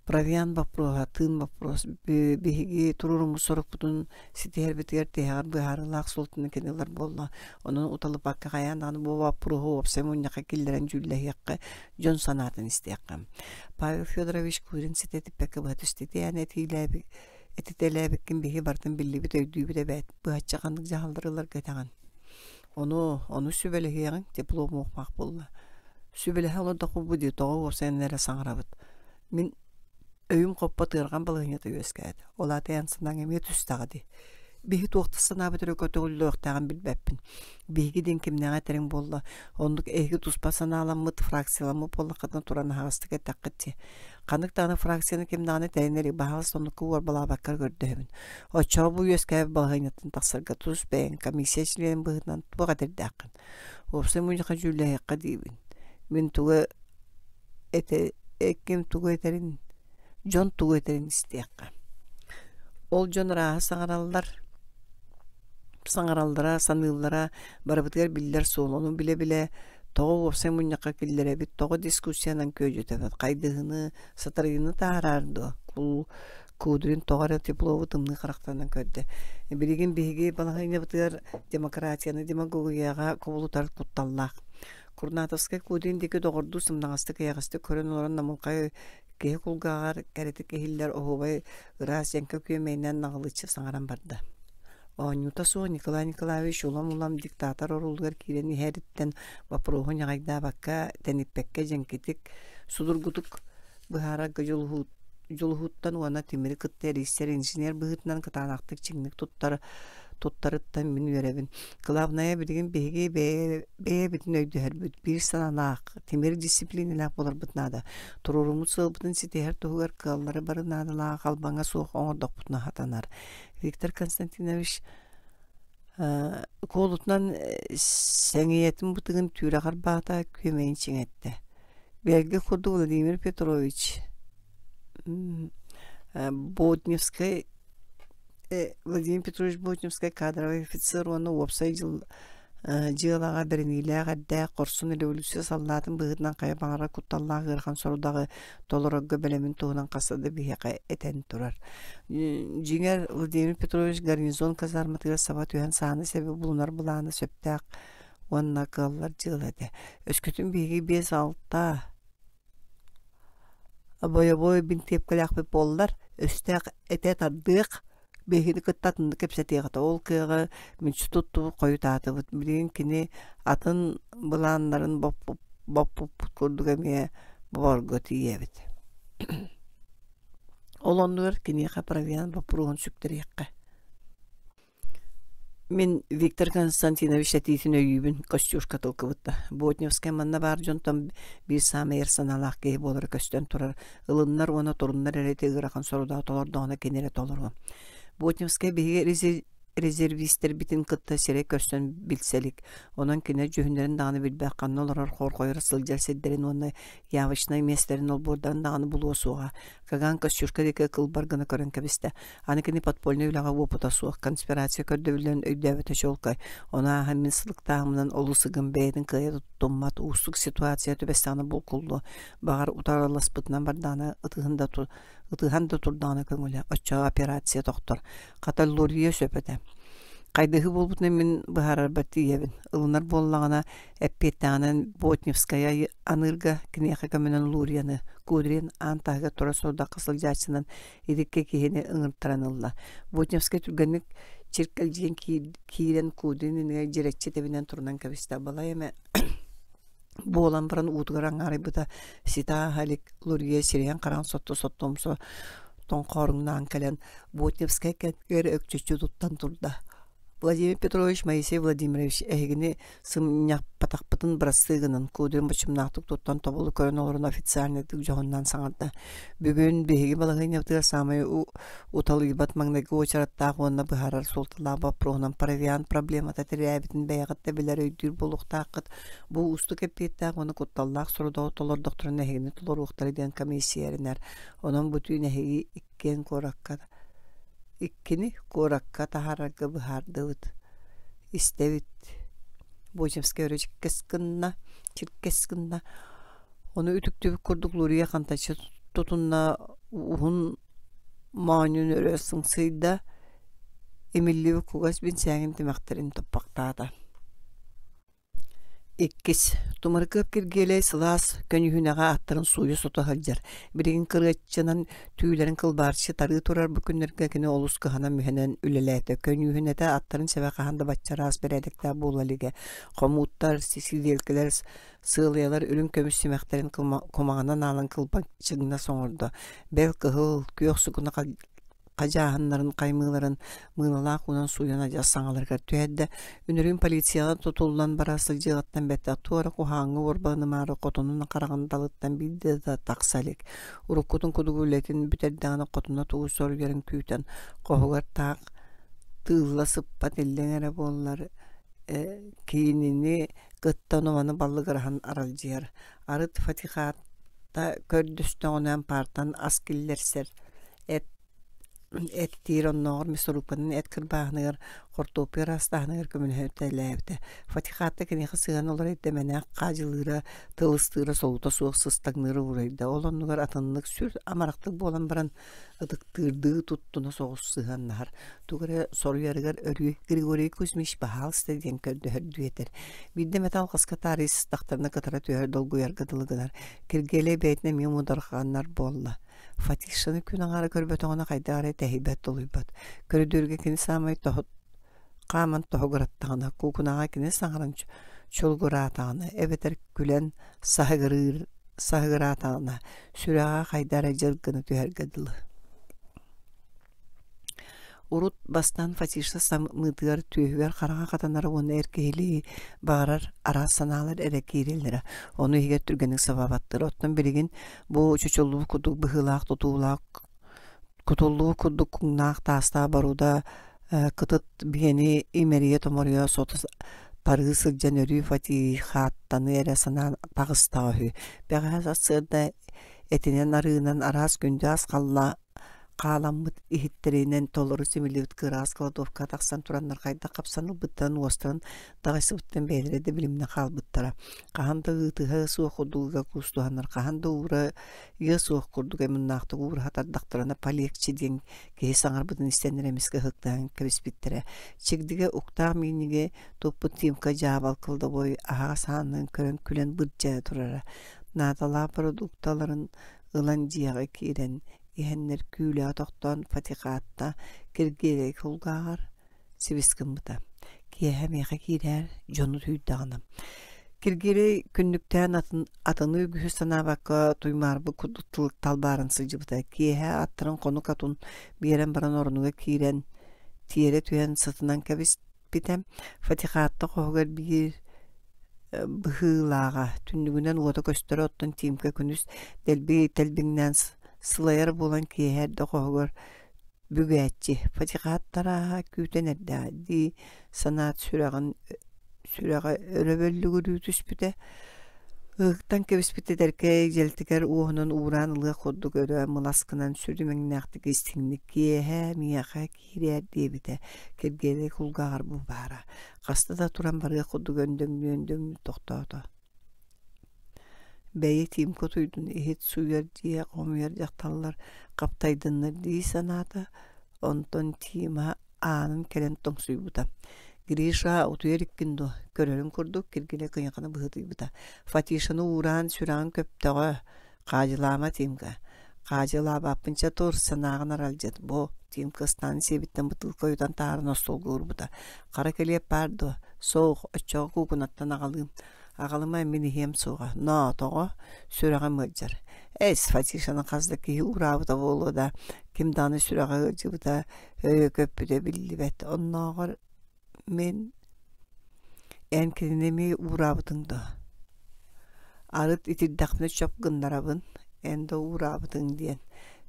провиант боппуруоһа, тыын боппуруос. Биһиги туруоруммут сорукпутун ситиһэрбитигэр тиһэҕэр быһаарыылаах суолтаны кини ылар буолла. Онон уталыппакка хайаан даҕаны бу боппуруоһу уопсай мунньахха киллэрэн дьүүллэһиэххэ, дьон санаатын истиэххэ. Павел Федорович Курин ситэ этиппэккэ быһа түстэ. Ити этиилээбит этитэлээбиккин биһиги барытын биллибит, өйдүүбүт эбээт. Быһаччы ханнык дьаһаллары ыларга этэҕин? Ону, ону сүбэлэһиэҕиҥ, тепло муохмаах буолла. Сүбэлэһэ олордохпут дии, тоҕо уопсайынан эрэ саҥарабыт. Мин өйүм хоппот ыарҕан балаһыанньата үөскээтэ. Ол аата эн санааҥ эмиэ түстэҕэ дии. Биһи туох да санаабыт эрэ көтөҕүллүөхтээҕин билбэппин. Биһиги диэн кимнээҕи этэриҥ буолла, оннук эһиги туспа санааламмыт, фракцияламмыт буоллаххытына туран аһаҕастык эттэххит дии. Ханнык даҕаны фракцияны ким даҕаны тэринэр баһаалыста оннукка уорбалаабаккар көрдөһөбүн. Оччоҕо бу үөскээбит балаһыанньаттан тахсарга тус бэйэҥ комиссия чилиэнин быһыытынан туох этэрдээххин? Уопсай мунньахха дьүүллэһиэххэ диибин. Мин тугу этэ ким тугу этэрин, дьон тугу этэрин истиэххэ. Ол дьон ырааһы саҥараллар. саҥараллара, саныыллара барыбытыгар биллэр суол. Ону билэ-билэ тоҕо уопсай мунньахха киллэрэбит, тоҕо дискуссиянан күөдьүтэбит, хайдыһыыны, сатарыйыыны таһаарар дуо? Кудрин тоҕо эрэ Теплову тымныы харахтарынан көрдө. Билигин биһиги балаһыанньабытыгар демократияны демагогияҕа кубулутар кутталлаах. Курнатовскай Кудрин диэки доҕордуу сымнаҕастык эйэҕэстик көрөн олорон намылхай киһи кулгааҕар кэрэтик иһиллэр оһуобай ыраас дьэҥкэ күөмэйинэн наҕылыччы саҥаран барда. Оонньуута суох Николай Николаевич улам-улам диктатор оруолугар киирэн иһэриттэн боппуруоһу ньаҕайдаабакка, тэниппэккэ дьэҥкитик, судургутук быһаарарга дьулуһууттан уонна тимири кытта эрийсэр инженер быһыытынан кытаанахтык чиҥник туттар туттарыттан мин үөрэбин. Кылаабынайа билигин биһиги бэйэбитин өйдөһөрбүт, биир санаалаах, тимир дисциплинэлээх буоларбыт наада. Туруоруммут сыалбытын ситиһэр туһугар кыаллары бары наадалаах албаҥа суох оҥордохпутуна сатанар. Виктор Константинович куолутунан сэҥийэтин бытыгын түүрэҕэр баата күөмэйин чиҥэттэ. Бэлгэ курдук Владимир Петрович Ботневскай Владимир Петрович Ботневскай кадровай офицер уонна уопсай дьыалаҕа бэриниилээх эрдээх хорсун революция саллаатын быһыытынан хайа баҕарар кутталлаах ыарахан сорудаҕы толорорго бэлэмин туһунан хаста да биһиэхэ этэн турар. Дьиҥэр, Владимир Петрович гарнизон казарматыгар саба түһэн сааны-сэби булунар былаана сөптөөх уонна кыаллар дьыала этэ. Өскөтүн биһиги 5-6 бойобуой бинтиэпкэлээхпит буоллар, өстөөх этэ тардыах, биһигини кытта атыннык кэпсэтиэх этэ. Ол кыаҕы мүччү туттубут, хойутаатыбыт. Билигин кини атын былааннарын боппуппут курдук эмиэ боборго тиийэбит. Ол оннугар киниэхэ провиант боппуруоһун сүктэриэххэ. Мин Виктор Константинович этиитин өйүүбүн, Костюшка тылкыбытта. Ботневскай манна баар дьонтон биир саамай эр санаалаах киһи буолара көстөн турар. Ылыннар уонна туруннар эрэ ити ыарахан сорудаҕы толордоҕуна кини эрэ толоруо. Ботневскай биһиги резервистэрбитин кытта сирэй көрсөн билсэ илик. Онон кини дьүһүннэрин даҕаны билбэт, ханна олорор хорҕойор сылдьар сирдэрин уонна явочнай миэстэлэрин олбуордарын даҕаны булуо суоҕа. Каган Костюшка диэки кылбар гына көрөн кэбистэ. Аны кини подпольнай үлэҕэ уопута суох, конспирация көрдөбүллэрин өйдөөбөтө чуолкай. Ону ааһан мин сылыктааһыммынан олус ыгым, бэйэтин кыайа туттуммат, уустук ситуация түбэстэҕинэ булкуллуо, баҕар утарыласпытынан бардаҕына ытыһын да, ытыһан да турдаҕына көҥүлэ, оччоҕо операция тохтор. Хата Лурье сөп этэ. Хайдыһыы буолбутунан мин быһаарарбар тиийэбин. Ылынар буоллаҕына, эппиэттэҕинэн Ботневская аныырга киниэхэ көмөнөн Лурьяны, Кудрин аан таһыгар турар сорудахха сылдьааччынан Итиккэ киһини ыҥыртаран ылла. Ботневскай түргэнник чиркэлдьийэн киирэн Кудрин иннигэр дьирэччи тэбинэн турунан кэбистэ. Балай эмэ буолан баран уутугар аҥаарыйбыта ситэ ааһа илик Лурье сирэйин-хараҕын сотто-сотто умса тоҥхооруҥнаан кэлэн Ботневскай кэннигэр өкчөччү туттан турда. Владимир Петрович Моисей Владимирович эһигини сымньаппатахпытын бырастыы гынан, Кудрин боччумнаахтык туттан тобулу көрөн олорон официальнайдык дьоһуннаан саҥарда. Бүгүн биһиги балаһыанньабытыгар саамай уталыйбат маҥнайгы уочараттаах уонна быһаарар суолталаах боппуруоһунан провиант проблемата тирээбитин бэйэҕит да билэр өйдүүр буолуохтааххыт. Бу уустук эппиэттээх уонна кутталлаах сорудаҕы толордохторуна эһигини толоруохтара диэн комиссия эрэнэр. Онон бу түүн эһиги иккиэн куоракка Иккини куоракка таһаарарга быһаардыбыт. Истэбит. Бочевскай өрө чиккэс гынна, чиркэс гынна. Ону үтүктүбүт курдук Лурия хантаччы тутунна уһун моонньун өрө сыҥсыйда, имиллибит кугас бинсээгин тимэхтэрин туппахтаата. Иккис, Тумарыкыап Киргиэлэй сылаас көньүүһүнэҕэ аттарын сууйа-сото сылдьар, билигин кырыаччынан түүлэрин кылбаарчы тарыы турар бу күннэргэ кини олус кыһанан-мүһэнэн үлэлээтэ. Көньүүһүнэтэ аттарын сэбэ хаһан да бачча араас бэрээдэктээх буола илигэ. Хомууттар, сидиэлкэлэр, сыалыйалар үрүҥ көмүс симэхтэрин кумаҕынан аалан кылбачыҥнас оҥордо. Бэл кыһыл, күөх сукуна хадьааһыннарын хаймыыларын мыылалаах уунан сууйан адьас саҥаларыгар түһэрдэ. Үнүрүүн полицияҕа тутуллан бара сылдьыаҕыттан бэттэх туора куһааҥҥа уорбаланымаары хотунун хараҕын далыттан биирдэ да тахса илик. Уруккутун курдук үлэтин бүтэрдэҕинэ хотуна тугу соруйарын күүтэн, хоһугар таах тыылла сыппат иллэҥ эрэ буоллар киинини кытта ону-маны баллыгыраһан аралдьыйар. Арыт Фатихата көрдөстөҕүнэ ампаартан ас киллэрсэр эт. Эттиир оннооҕор мясорубканан эт кырбааһыныгар, хортуоппуй араастааһыныгар көмөлөһүтэлээбитэ. Фатихатта киниэхэ сыһыан олоро ирдэмэнэх хаадьылыыра, тыл ыстыыра солуута суох сыстаҥныыра уурайда. Ол оннугар атыннык сүр амарахтык буолан баран ытыктыырдыы туттуна соҕус сыһыаннаһар. Тугу эрэ соруйарыгар өрүү Григорий Кузьмич баһаалыста диэн көрдөһөрдүү этэр. Биирдэ эмэтэ алҕаска таарыйа сыстахтарына кытара түһэр долгуйарга дылы гынар. Киргиэлэй бэйэтин эмиэ муодарҕанар буолла. Фатишаны күн аҥаара көрбөтөҕүнэ хайдах эрэ тэһийбэт-тулуйбат. Көрүдүөргэ кини саамай тоһут хааман тоһугураттаҕына, куукунаҕа кини саҥаран чулгураатаҕына эбэтэр күлэн саһыгырыыр саһыгыраатаҕына сүрэҕэ хайда эрэ дьыр гына түһэргэ дылы. Урут бастаан Фатиша самыытыгар түөһүгэр хараҥа хатанара уонна эр киһилии баҕарар араас санаалар эрэ киирэллэрэ, ону иһигэр түргэнник сабабаттара. Оттон билигин бу чочуллубут курдук быһыылаах тутуулаах кутуллубут курдук куҥнаах таастаах боруода кытыт биэни имэрийэ-томоруйа сото тарыы сылдьан өрүү Фатихаттаны эрэ санаан таҕыстаҕа үһү. Бэҕэһээ сарсыарда этинэн арыынан араас күндү ас халла хааламмыт иһиттэринэн толору симиллибит кыраас кладовка тахсан тураннар хайдах хапсан ылбыттарын уостарын даҕайсыбыттан бэйэлэрэ да билимнэ хаалбыттара. Хаһан да ыытыһа суох курдуга куустуһаннар, хаһан да уура ыа суох курдук аймыннаахтык уураһа тардахтарына полегче диэн киһи саҥарбытын истэннэр эмискэ ыһыктаан кэбиспиттэрэ. Чигдигэ уктаах мииниги туппут Тимка дьаабал кладовой аһаҕас аанынан көрөн күлэн бырдьайа турара. Наадалаах продукталарын ылан дьиэҕэ киирэн иһэннэр күүлэҕэ тохтоон Фатихатта Киргиэлэй кулгааҕар сибис гыммыта. Киэһэ миэхэ киирээр, дьону түйдэҕинэ. Киргиэлэй күннүктээн атын, атыны үгүһү санаабакка туймаарбыт курдук талбааран сылдьыбыта. Киэһэ аттарын хонук атын биэрэн баран оронугар киирэн тиэрэ түһэн сытынан кэбиспитэ. Фатихатта хоһугар биир быһыылааҕа түннүгүнэн уота көстөрө оттон Тимка күнүс дэлби тэлбиҥнээн сылайар буолан киэһэ эрдэ хоһугар бүгээччи Фатихат тарааһа күүтэн эрдэҕэ дии санаат сүрэҕин сүрэҕэ өрөбөллүгүрүү түспүтэ ыһыктан кэбиспит эдэркэй дьэлтигэр уоһунан уураан ылыах курдук өрө мылас гынан сүр имэҥнээхтик истиҥник киэһэ миэхэ киирээр диэбитэ Киргиэлэй кулгааҕар бу баара хаста да туран барыах курдук өндөҥнүү-өндөҥнүү тохтоото. Бэйи Тимка утуйдун иһит сууйар дьиэ хомуйар дьахталлар хаптайдыннар дии санаата, онтон Тима аанын кэлэн тоҥсуйбута. Гриша утуйар иккин дуо, көрөрүн курдук Киргилэ кыйахана быһыытыйбыта. Фатишаны уураан сүрэҕин көптөҕө, Хаадьылаама, Тимка. Хаадьылаабаппын чэ тур, санааҕын аралдьыт. Бу, Тимка ыстаан сиэбиттэн бытыылка ойутан таһааран остуолга уурбута. Хара килиэп баар дуо? Суох, оччоҕо куукунаттан аҕалыым. Аҕалыма мин иһиэм суоҕа. Ноо, тоҕо? Сүрэҕим ыалдьар. Эс, Фатишаны хас да киһи уураабыта буолуо да, ким даҕаны сүрэҕэ ыалдьыбыта, өйө көппүтэ биллибэт. Оннооҕор Мин эн кинини эмиэ уураабытыҥ дуо? Арыт итирдэхпинэ чоп гыннарабын, эн да уураабытыҥ диэн.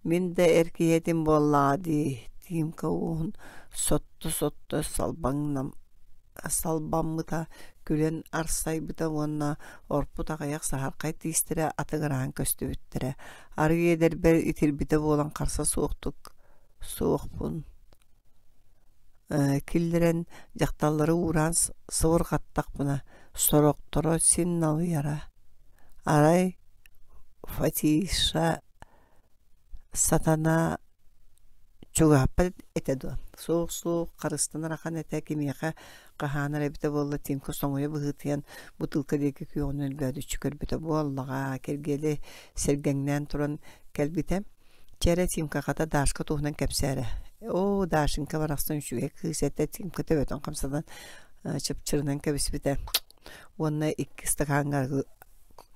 Мин да эр киһи этим буоллаҕа дии, Тимка уоһун сотто-сотто салбаммыта, күлэн арсайбыта уонна орпут аҕыйах саһархай тиистэрэ атыгыраан көстүбүттэрэ. Арыый эдэрбэр итирбитэ буолан харса суохтук суохпун киллэрэн дьахталлары уураан сыбырҕаттахпына сорохторо син налыйара. Арай Фатиша сатана чугаһаппат этэ дуо? Суох-суох харыстанар ахан этэ кимиэхэ хаһаанар эбитэ буолла Тимка соҥуйа быһыытыйан бутыылка диэки күөҕүнэн өлбөөдүччү көрбүтэ буоллаҕа Киргиэлэй сэргэҥнээн туран кэлбитэ Чэ эрэ, Тимка, хата Дашка туһунан кэпсээ эрэ. Оо, Дашенька барахсан үчүгэй кыыс этэ, Тимка төбөтүн хамсатан чыпчырынан кэбиспитэ уонна икки ыстакааҥҥа арыгы,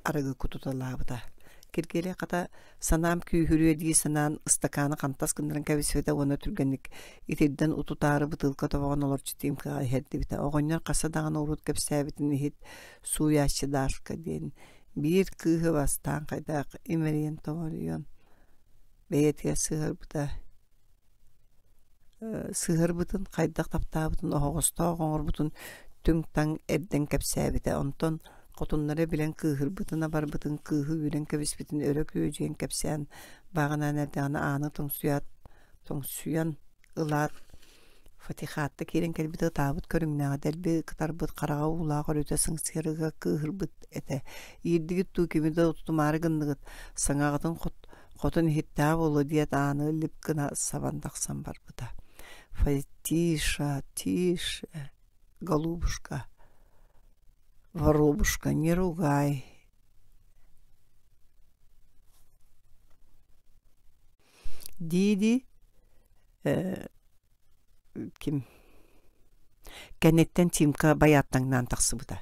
арыгы кутуталаабыта. Киргиэлэй хата санаам күүһүрүө дии санаан ыстакааны хантас гыннаран кэбиспитэ уонна түргэнник итирдэн утутаары бытыылка тобоҕун олорчу Тимкаҕа иһэрдибитэ. Оҕонньор хаста даҕаны урут кэпсээбитин иһит сууйааччы Дашка диэн биир кыыһы бастаан хайдах имэрийэн-томоруйан бэйэтигэр сыһыарбыта сыһыарбытын хайдах таптаабытын оһоҕостоох оҥорбутун түҥ-таҥ эрдэн кэпсээбитэ онтон хотуннара билэн кыыһырбытын абарбытын кыыһы үүрэн кэбиспитин өрө күөдьүйэн кэпсээн баҕанаан эрдэҕинэ ааны тоҥсуйаат Тоҥсуйан ылаат, Фатихатта киирэн кэлбит ытаабыт көрүҥнээҕэ дэлби кытарбыт хараҕа уулаах өрүтэ сыҥсыарыга кыыһырбыт этэ. Иирдигит дуу, кими да тутумаары гынныгыт, саҥаҕытын хотун иһиттэҕэ буолуо диэт ааны лип гына сабан тахсан барбыта. Фатиша, тише, голубушка, воробушка, не ругай Дии-дии ким кэнниттэн Тимка байааттаҥнаан тахсыбыта.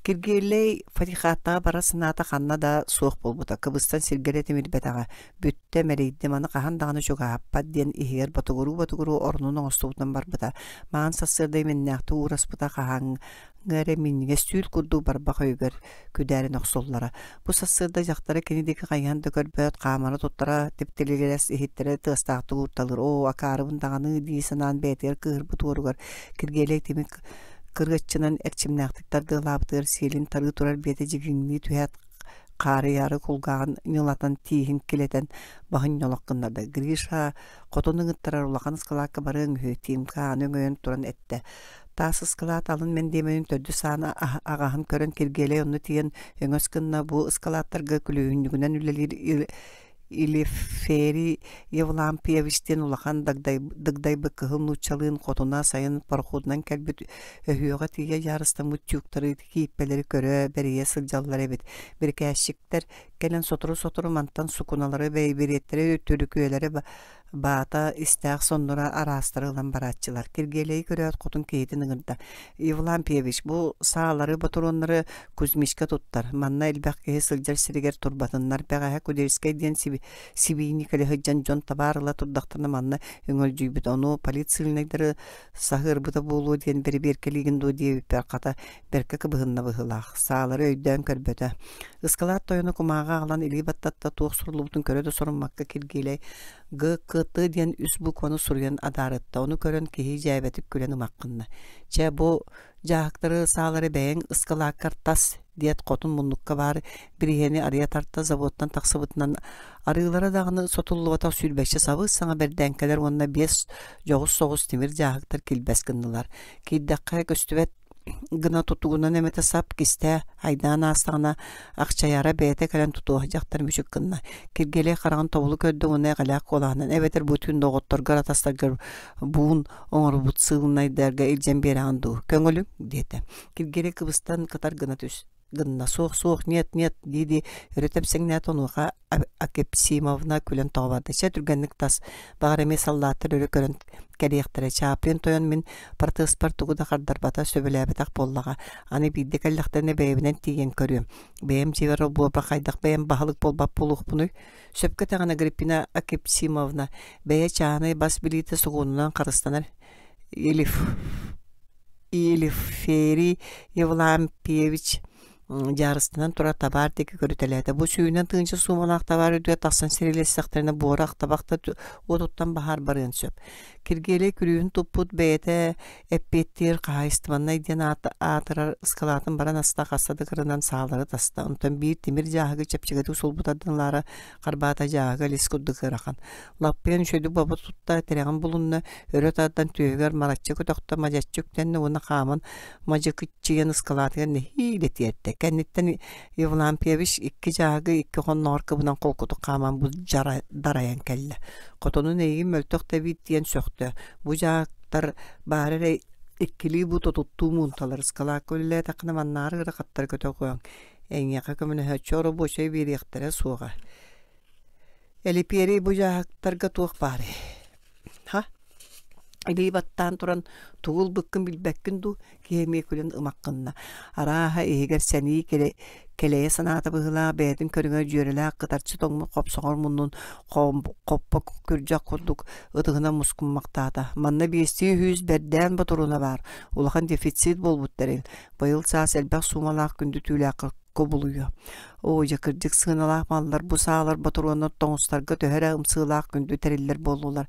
Киргиэлэй Фарихаттаҕа бара санаата ханна да суох буолбута, кыбыстан сиргэ эрэ тимирбэтэҕэ. Бүттэ, мэлийдим, аны хаһан даҕаны чугаһаппат диэн иһигэр ботугуруу-ботугуруу орнун оҥостубутунан барбыта. Маҥан сарсыарда иминнээхтик уураспыта хаһааҥҥы эрэ минньигэс түүл курдук барбах өйүгэр күдээрин охсуллара. Бу сарсыарда дьахтара кини диэки хайыһан да көрбөт, хаамара туттара типтилигирэс иһиттэрэ тыастаахтык уурталыыр. Оо, акаарыбын даҕаны дии санаан бэйэтигэр кыыһырбыт уоругар Киргиэлэй тимир кырыаччынан эрчимнээхтик тардыалаабытыгар сиэлин тарыы турар биэтэ дьигиҥнии түһээт хаарыйаары кулгааҕын ньылатан тииһин килэтэн баһын ньолох гыннарда. Гриша хотун ыҥыттарар улахан ыскалаакка барыаҥ үһү, Тимка ааны өҥөйөн туран эттэ. Таас ыскалаат алын мэндиэмэнин төрдүс аана аҕаһын көрөн Киргиэлэй онно тиийэн өҥөс гынна бу ыскалааттарга күлүүһүнньүгүнэн үлэлиир Елиферий Евлампьевич диэн улахан дагдайбыт кыһыл нууччалыын хотуна сайын пароходунан кэлбит өһүөҕэ тиийэ дьаарыстаммыт тюктары кииппэлэри көрө бэрийэ сылдьаллар эбит. Бирикээсчиктэр кэлэн сотору-сотору мантан сукуналары, бэйбириэттэри, түрүкүөлэри баата истээх сонноро араастары ылан барааччылар. Киргиэлэйи көрөөт хотун киһитин ыҥырда. Евлампьевич, бу саалары, ботуруоннары Кузьмичка туттар. Манна элбэх киһи сылдьар сиригэр турбатыннар. Бэҕэһээ Кудельскай диэн сибиини кэлэ сылдьан дьон табаар ыла турдахтарына манна өҥөлдьүйбүт. Ону полицейнайдары саһыарбыта буолуо диэн бэрэбиэркэлиигин дуо диэбиппэр хата бэркэ кыбыһынна быһыылаах. Саалары өйдөөн көрбөтө. Ыскалаат тойоно кумааҕы аҕалан илии баттатта туох суруллубутун көрө да соруммакка Киргиэлэй ГКТ диэн үс букваны суруйан адаарытта. Ону көрөн киһи дьээбэтик күлэн ымаххынна. Чэ, бу дьааһыктары саалары бэйэҥ ыскалааккар тас диэт хотун муннукка баар бириһиэни арыйа тарта заводтан тахсыбытынан арыылара даҕаны сотуллубатах сүүрбэччэ сабыс-саҥа бэрдээҥкэлэр уонна биэс дьоҕус соҕус тимир дьааһыктар килбэс гыннылар. Киирдэххэ көстүбэт гына тутугунан эмэтэ сап кистээ айдаан аастаҕына ахчайара бэйэтэ кэлэн тутуох дьахтар мүчүк гынна. Киргиэлэй хараҕын тобулу көрдө уонна эҕэлээх куолаһынан эбэтэр бу түүн доҕотторгор атастаргар буун оҥорбут сыылынайдарга илдьэн биэрэҕин дуу көҥүлүҥ диэтэ. Киргиэлэй кыбыстан кытар гына түс гынна суох суох нет нет дии-дии өрө тэпсэҥнээтэ онуоха Акепсимовна күлэн тоҕо барда чэ түргэнник тас баҕар эмиэ саллааттар өрө көрөн кэлиэхтэрэ Чаплин тойон мин протезпар тугу да хардарбата сөбүлээбэтэх буоллаҕа аны биирдэ кэллэхтэринэ бэйэбинэн тиийэн көрүөм бэйэм дьиэбэр олбуорбар хайдах бэйэм баһылык буолбат буолуохпунуй сөпкө этэҕин Агриппина Акепсимовна бэйэ чааһынай бас билиитэ сокуонунан харыстанар Елиф Елиферий Евлампьевич дьаарыстанан турар табаар диэки көрүтэлээтэ. Бу сүүнэн тыынча суумалаах табаар үрдүгэр тахсан сирилэстэхтэринэ буорах табах да уотуттан баһаар барыан сөп. Киргиэлэй күлүүһүн туппут бэйэтэ эппиэттиир хаһаайыстыбаннай диэн аатырар ыскалаатын баран аста хаста да кырынан саалары таста. Онтон биир тимир дьааһыгы чэпчэкитик сулбутардан ылаары харбаата дьааһыга лис курдук ыарахан. Лаппыйан үчүгэйдик бобо тутта, тирэҕин булунна, өрө тардан түөһүгэр мараччы көтөхтө, мадьаччы үктэннэ уонна хааман мадьыкыччыйан ыскалаатыгар нэһиилэ тиэртэ. Кэнниттэн Евлампьевич икки дьааһыгы икки хонноҕор кыбынан холкутук хааман бу дарайан кэллэ. Хотонун эйигин мөлтөх да эбит диэн сөхтө. Бу дьааһыктар баара эрэ иккилии бу тотуттуу муунталар ыскалаакка үлэлээтэххинэ маннааҕар ыарахаттары көтөҕүөҥ. Эйиэхэ көмөлөһөөччү оробуочай биэриэхтэрэ суоҕа. Элипиэрий бу дьааһыктарга туох баарый? Ха? Илии баттаан туран тугу ылбыккын билбэккин дуу, киһи эмиэ күлэн ымаххынна. Арааһа иһигэр сэнии кэлэйэ санаата быһыылаах бэйэтин көрүҥэр дьүөрэлээх кытарчы тоҥмут хопсоҕор муннун хоппо күрдьэх курдук ытыһынан мускуммахтаата. Манна биэстии үһүс бэрдээн ботуруона баар, улахан дефицит буолбут тэрил. Быйыл саас элбэх суумалаах күндү түүлээххэ кубулуйуо. Оо, дьэ кырдьык сыаналаах маллар бу саалар ботуруоннар тоҥустарга төһө эрэ ымсыылаах күндү тэриллэр буоллулар.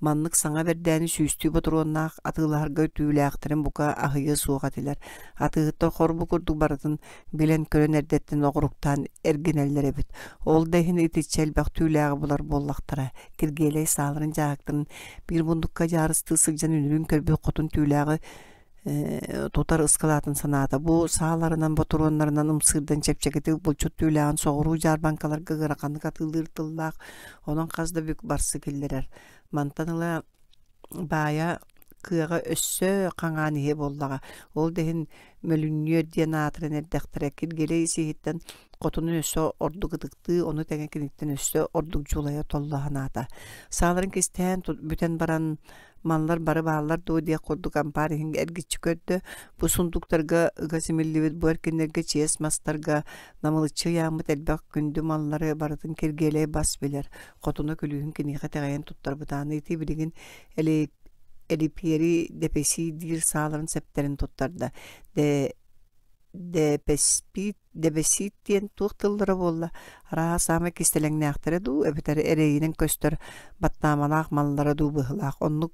Маннык саҥа бэрдээни сүүстүү ботуруоннаах атыылаһарга түүлээхтэрин бука аһыйыа суох этилэр. Атыыһыттар хор бу курдук барытын билэн-көрөн эрдэттэн оҕуруктаан эргинэллэр эбит. Ол да иһин итиччэ элбэх түүлээҕи булар буоллахтара. Киргиэлэй сааларын дьааһыктарын биир муннукка дьаарыстыы сылдьан үнүрүүн көрбүт хотун түүлээҕи тутар ыскылаатын санаата. Бу сааларынан, ботуруоннарынан ымсыырдан чэпчэкитик булчут түүлээҕин соҕуруу дьаарбаҥкаларга ыараханнык атыылыыр тыллаах, онон хас да бүк барсы киллэрэр. Мантан ыла баайа кыаҕа өссө хаҥаан иһиэ буоллаҕа. Ол да иһин мөлүнньүөр диэн аатыран эрдэхтэрэ. Киргиэлэй ис-иһиттэн хотунун өссө ордук ытыктыы, ону тэҥэ киниттэн өссө ордук дьулайа толло санаата. Сааларын кистээн бүтэн баран Маллар бары бааллар дуо диэх курдук ампаар иһин эргиччи көрдө. Бу сундуктарга ыга симиллибит бу эркиннэргэ чиэс мастарга намылыччы ыйааммыт элбэх күндү маллары барытын Киргиэлэй бас билэр. Хотуна күлүүһүн киниэхэ итэҕэйэн туттарбыта. Аны ити билигин Элипиэри дэпэсии диир сааларын сэптэрин туттарда. Дэпэспит Дэбэсиит диэн туох тыллара буолла, арааһа саамай кистэлэҥнээхтэрэ дуу, эбэтэр эрэйинэн көстөр баттаамалаах маллара дуу быһыылаах. Оннук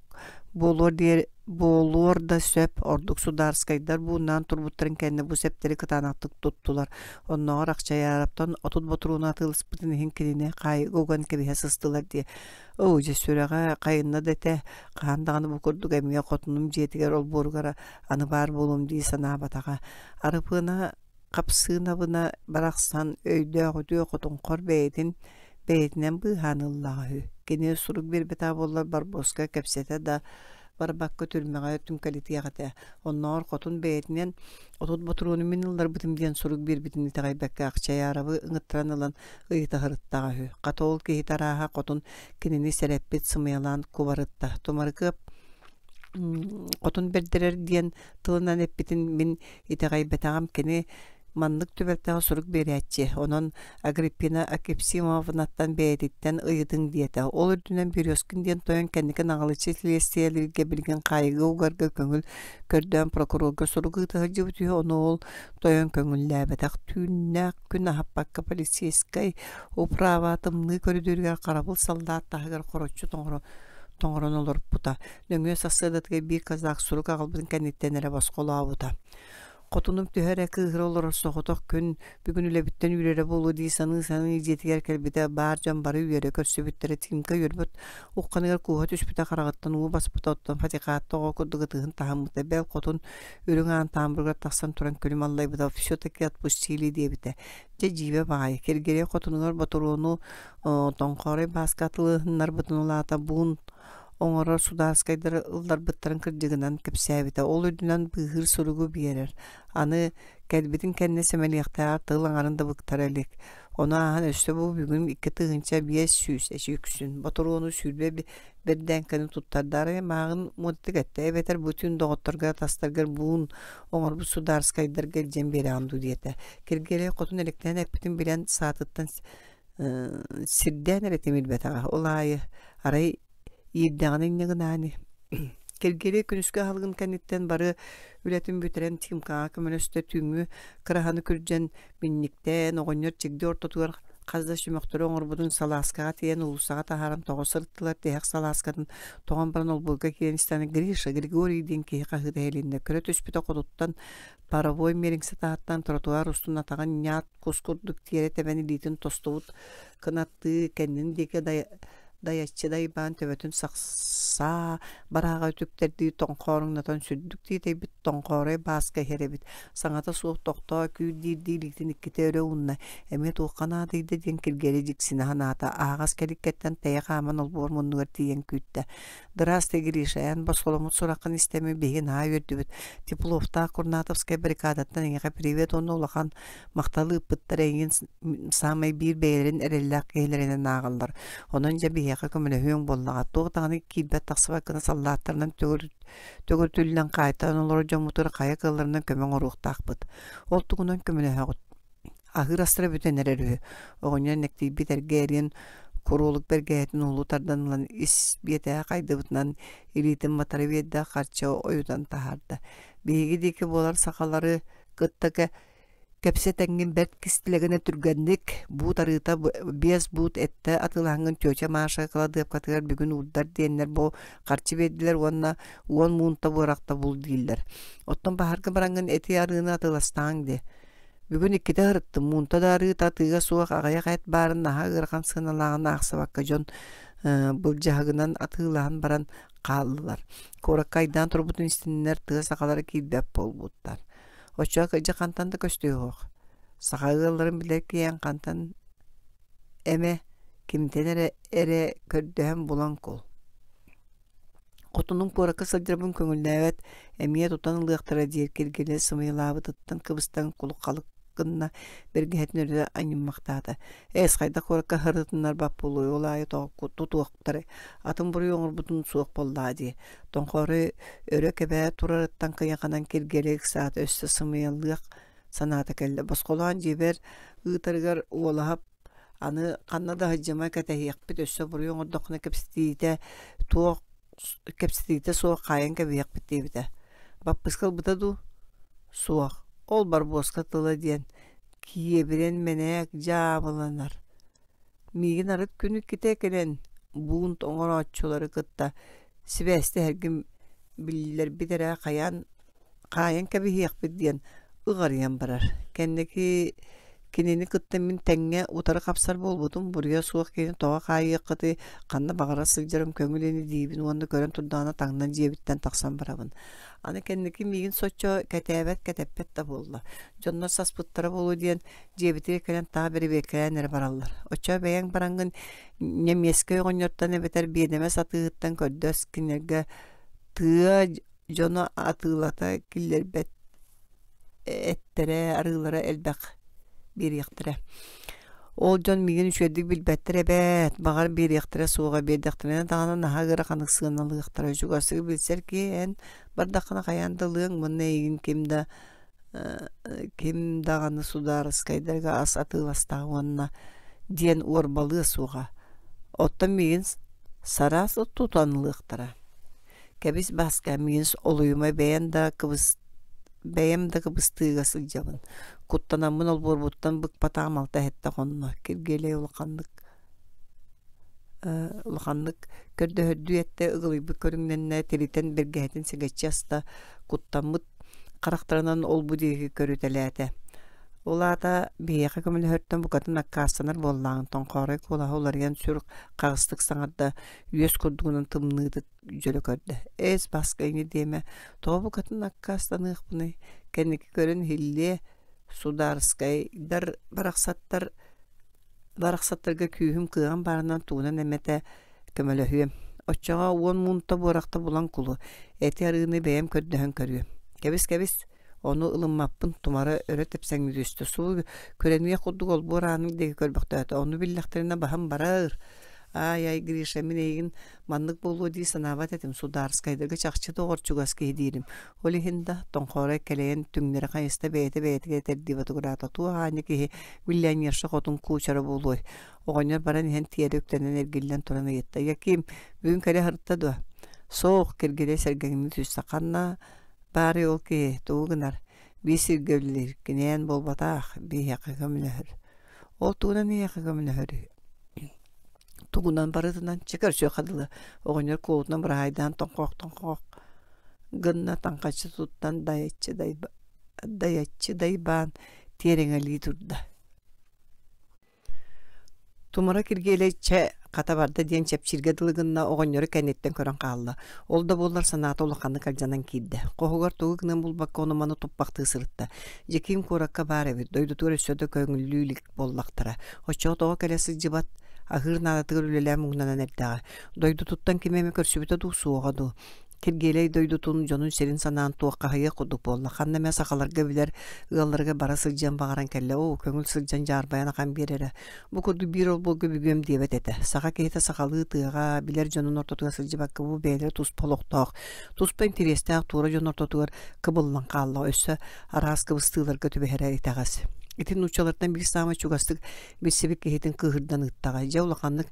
буолуор диэри буолуор да сөп, ордук судаарскайдар бууннаан турбуттарын кэннэ бу сэптэри кытаанахтык туттулар. Оннооҕор Ахчайаараптан 30 ботуруону атыыласпытын иһин кинини хаайыыга уган кэбиһэ сыстылар дии. Оо, дьэ сүрэҕэ хайынна да этэ, хаһан даҕаны бу курдук эмиэ хотунум дьиэтигэр олбуоругар аны баар буолуом дии санаабатаҕа. Арыпыана Хапсыынабына барахсан өйдөөх үтүө хотуҥхор бэйэтин бэйэтинэн быыһаан ыллаҕа үһү. Кини сурук биэрбэтэҕэ буоллар Барбоска кэпсэтэ да барбакка түрмэҕэ түҥкэлитиэх этэ. Оннооҕор хотун бэйэтинэн 30 ботуруону мин ылларбытым диэн сурук биэрбитин итэҕэйбэккэ Ахчайааровы ыҥыттаран ылан ыйыта сырыттаҕа үһү. Хата ол киһитэ арааһа хотун кинини сэрэппит сымыйалаан кубарытта. Тумарыкыап хотун бэрдэрэр диэн тылынан эппитин мин итэҕэйбэтэҕим кини маннык түбэлтэҕэ сурук биэрээччи, онон Агриппина Акипсимовнаттан бэйэтиттэн ыйытыҥ диэтэ. Ол үрдүнэн Березкин диэн тойон кэнники наҕылыччы силиэстийэлииргэ билигин хаайыыга угарга көҥүл көрдөөн прокурорга сурук ыыта сылдьыбыт үһү, ону ол тойон көҥүллээбэтэх. Түүннээх күн аһаппакка полицейскай управа тымныы көрүдүөрүгэр харабыл саллаат таһыгар хороччу тоҥорон олорпута. Нөҥүө сарсыардатыгар биир казах сурук аҕалбытын кэнниттэн эрэ босхолообута. Хотунум төһө эрэ кыыһыра олорор соҕотох күн бүгүн үлэбиттэн үүрэрэ буолуо дии саныы-саныы дьиэтигэр кэлбитэ баар дьон бары үөрэ көрсүбүттэрэ Тимка үөрбүт ухханыгар кууһа түспүтэ хараҕыттан уу баспыта оттон Фатихаатта оҕо курдук ытыһын таһыммыта бэл хотун үрүҥ аан таамбырыгар тахсан туран күлүм аллайбыта все-таки отпустили диэбитэ дьэ дьиибэ баҕайы Киргиэлэй хотунугар ботуруону Тоҥхоорой Бааска атылыһыннарбытын улаата буун оҥорор судаарыскайдары ылларбыттарын кырдьыгынан кэпсээбитэ. Ол үрдүнэн быыһыыр суругу биэрэр. Аны кэлбитин кэннэ сэмэлиэхтээҕэр тыл аҥарын да быктара илик. Ону ааһан өссө бу бүгүн 2500 эчи үксүн ботуруону 20 бэрдээҥкэни туттардаары мааҕын муодатык эттэ эбэтэр бу түүн доҕотторго атастаргар буун оҥорбут судаарыскайдарга илдьэн биэрэҕин дуу диэтэ. Киргиэлэй хотун элэктэнэн эппитин билэн саатыттан сирдээн эрэ тимирбэтэҕэ. Ол аайы арай иирдэҕинэ инньэ гынаан Киргиэлэй күнүскү аһылыгын кэнниттэн бары үлэтин бүтэрэн Тимкаҕа көмөлөстө түүҥҥү кыраһаны күрдьэн минньиктээн оҕонньор чигди ортотугар хас да чөмөхтөрү оҥорбутун салааскаҕа тиийэн уулуссаҕа таһааран тоҕо сырыттылар тиһэх салааскатын тоҕон баран олбуорга киирэн истэҕинэ Гриша Григорий диэн киһи хаһыыта иһилиннэ көрө түспүтэ хотуттан паровой миэлиҥсэ таһыттан тротуар устун атаҕын ньаат кус курдук тиэрэ тэбэн илиитин тостубут кынаттыы кэннин диэки дайаччы дайбаан төбөтүн сахсаа барааҕа үтүктэрдии тоҥхооруҥнатан сүрдүк тиэтэйбит тоҥхоорой Бааска иһэр эбит саҥата суох тохтоо күүр диирдии илиитин иккитэ өрө уунна эмиэ туохха наадыйда диэн Киргиэлэй дьиксинэ санаата аһаҕас кэликкэттэн тэйэ хааман олбуор муннугар тиийэн күүттэ Здравствуй, Гриша, эн босхоломмут сураххын истэммин биһиги наһаа үөрдүбүт. Тепловтаах Курнатовскай баррикадаттан эйиэхэ привет уонна улахан махталы ыыппыттар эйигин саамай биир бэйэлэрин эрэллээх киһилэринэн ааҕаллар. Онон дьэ биһиэхэ көмөлөһүөҥ буоллаҕа. Туох даҕаны киирбэт-тахсыбат гына саллааттарынан төгүрүтүллэн хаайтаран олорор дьоммутугар хайа кыалларынан көмө оҥоруохтаахпыт. Ол тугунан көмөлөһөҕүт? Аһыыр астара бүтэн эрэр үһү. Оҕонньор нэктийбит эргэ эриэн куруолук бэргэһэтин уһулу тардан ылан ис биэтэһэ хайдыбытынан илиитин матара биэрдэ, харчы ойутан таһаарда. Биһиги диэки буолар сахалары кытта Кэпсэтэҥҥин бэрт кистэлэҥинэ түргэнник буут арыыта биэс буут эттэ атыылаһаҥҥын тетя Маша кыладыапкатыгар бүгүн уурдар диэннэр бу харчы биэрдилэр уонна уон муунта буорахта бул дииллэр. Оттон баһарга бараҥҥын эти арыыны атыыластааҥ дии. Бүгүн иккитэ ыһырыттым, муунта да арыыта атыыга суох аҕыйах эт баарын наһаа ыарахан сыаналааҕын аахсыбакка дьон былдьаһыгынан атыылаһан баран хааллылар. Куоракка айдаан турбутун истиннэр тыа сахалара киирбэт буолбуттар. Оччоҕо кырдьык хантан да көстүө Саха ыалларын билэр киһи хантан эмэ кимтэн эрэ эрэ көрдөһөн булан кул. Хотунум куоракка сылдьарбын көҥүллээбэт, эмиэ тутан ылыахтара диир киргили сымыйалаабытыттан кыбыстан кулухалык гынна, бэргэһэтин өрө анньыммахтаата. Эс, хайдах куоракка сырытыннарбат буолуой, ол аайы тутуохтарай, атын буруйу оҥорбутун суох буоллаҕа дии. Тоҥхоорой өрө кэбээ турарыттан кыйаханан киргили ыксаата өссө сымыйалыах санаата кэллэ. Босхолоон дьиэбэр ыытарыгар уолаһап Аны ханна да сылдьыма кэтэһиэхпит, өссө буруйу оҥордоххуна кэпсэтиитэ туох кэпсэтиитэ суох хаайан кэбиһиэхпит диэбитэ. Баппыска ылбыта дуу? Суох. Ол барбуоска тыла диэн киэбирэн мэнээк дьаабыланар. Миигин арыт күн иккитэ кэлэн буунт оҥорооччулары кытта сибээстэһэргин биллэрбит эрэ хайаан хаайан кэбиһиэхпит диэн ыҕарыйан барар. Кэнники кинини кытта мин тэҥҥэ утары хапсар буолбутум, буруйа суох киһини тоҕо хаайыаххытый, ханна баҕарар сылдьарым көҥүл ини диибин уонна көрөн турдаҕына таҥнан дьиэбиттэн тахсан барабын. Аны кэнники миигин соччо кэтээбэт, кэтэппэт да буолла. Дьоннор саспыттара буолуо диэн дьиэбитигэр кэлэн таах бэрэбиэркэлээн эрэ бараллар. Оччоҕо бэйэҥ бараҥҥын ньэмиэскэй оҕонньортон эбэтэр биэдэмэ сатыыһыттан көрдөс, кинилэргэ тыа дьоно атыылата киллэрбэт эттэрэ, арыылара элбэх биэриэхтэрэ. Ол дьон миигин үчүгэйдик билбэттэр эбээт, баҕар биэриэхтэрэ суоҕа, биэрдэхтэринэ даҕаны наһаа ыараханнык сыаналыахтара. Чугастык билсэр киһи эн бардаххына хайаан да ылыаҥ уонна эйигин ким да ким даҕаны судаарыскайдарга ас атыыластаҕа уонна диэн уорбалыа суоҕа. Оттон миигин сараас тутан ылыахтара. Кэбис Бааска, миигин олуйума бэйэм да кыбыс бэйэм да кыбыстыыга сылдьабын. Куттанаммын олбуорбуттан быкпатаҕым алта иһиттэ хонно. Киргиэлэй улаханнык улаханнык көрдөһөрдүү эттэ ыгылыйбыт көрүҥнэннэ, тиритэн бэргэһэтин сэгэччи аста, куттаммыт харахтарынан ол-бу диэки көрүтэлээтэ. Ол аата биһиэхэ көмөлөһөртөн букатын аккаастанар буоллаҕыҥ, тоҥхоорой куолаһа уларыйан сүр хаҕыстык саҥарда, үөс курдугунан тымныытык дьөлө көрдө. Эс баска ини диэмэ, тоҕо букатын аккаастаныахпыный, кэнники көрөн иһиллиэ, судаарыскайдар барахсаттар барахсаттарга күүһүм кыаҕым баарынан тугунан эмэтэ көмөлөһүөм. Оччоҕо уон муунта буорахта булан кулу, эти арыыны бэйэм көрдөһөн көрүөм. Кэбис-кэбис, ону ылыммаппын, тумара өрө тэпсэҥнии түстэ. Субу күрэниэх курдук олбуор аанын диэки көрбөхтөөтө. Ону биллэхтэринэ баһым барар. Аай-ай, Гриша, мин эйигин маннык буолуо дии санаабат этим, судаарыскайдарга чахчы доҕор чугас киһи диирим. Ол иһин да, тоҥхоорой кэлэйэн түҥнэри хайыста бэйэтэ бэйэтигэр этэрдии ботугураата. Туох аанньа киһи миллионерша хотун куучара буолуой? Оҕонньор баран иһэн тиэрэ үктэнэн эргиллэн туран ыйытта: «Яким, бүгүн кэлэ сырытта дуо?» «Суох», Киргилэй сэргэҥнии түстэ. «Ханна баарый ол киһи, тугу гынар?» «Биир сиргэ үлэлиир, кинээн буолбатах, биһиэхэ көмөлөһөр». «Ол тугунан эйиэхэ көмөлөһөрүй?» Тугунан барытынан чэ көрсүөххэ дылы оҕонньор куолутунан быраһаайдаан тоҥхоох-тоҥхоох гынна таҥхаччы туттан дайаччы дайаччы дайбаан тиэрэҥэлии турда. Тумара Киргиэлэй чэ хата барда диэн чэпчииргэ дылы гынна оҕонньору кэнниттэн көрөн хаалла. Ол да буоллар санаата улаханнык алдьанан киирдэ. Хоһугар тугу гынан булбакка ону-маны туппахтыы сырытта. Дьэкиим куоракка баар эбит, дойдутугар өссө да көҥүллүү илик буоллахтара. Оччоҕо тоҕо кэлэ сылдьыбат, аһыыр наадатыгар үлэлээн муҥнанан эрдэҕэ. Дойдутуттан кими эмэ көрсүбүтэ дуу, суоҕа дуу. Киргиэлэй дойдутун, дьонун сирин санаан туоххаһыйыах курдук буолла. Ханна эмэ сахаларга билэр ыалларыгар бара сылдьыан баҕаран кэллэ. Оо, көҥүл сылдьан дьаарбайан ахан биэрэрэ. Бу курдук биир олбуорга бүгүөм диэбэт этэ. Саха киһитэ сахалыы тыаҕа, билэр дьонун ортотугар сылдьыбакка бу бэйэлэрэ туспа олохтоох, туспа интэриэстээх туора дьон ортотугар кыбыллан хаалла. Өссө араас кыбыстыыларга түбэһэрэ итэҕэс. Ити нууччалартан биир саамай чугастык билсибит киһитин кыыһырдан ыыттаҕа. Дьэ улаханнык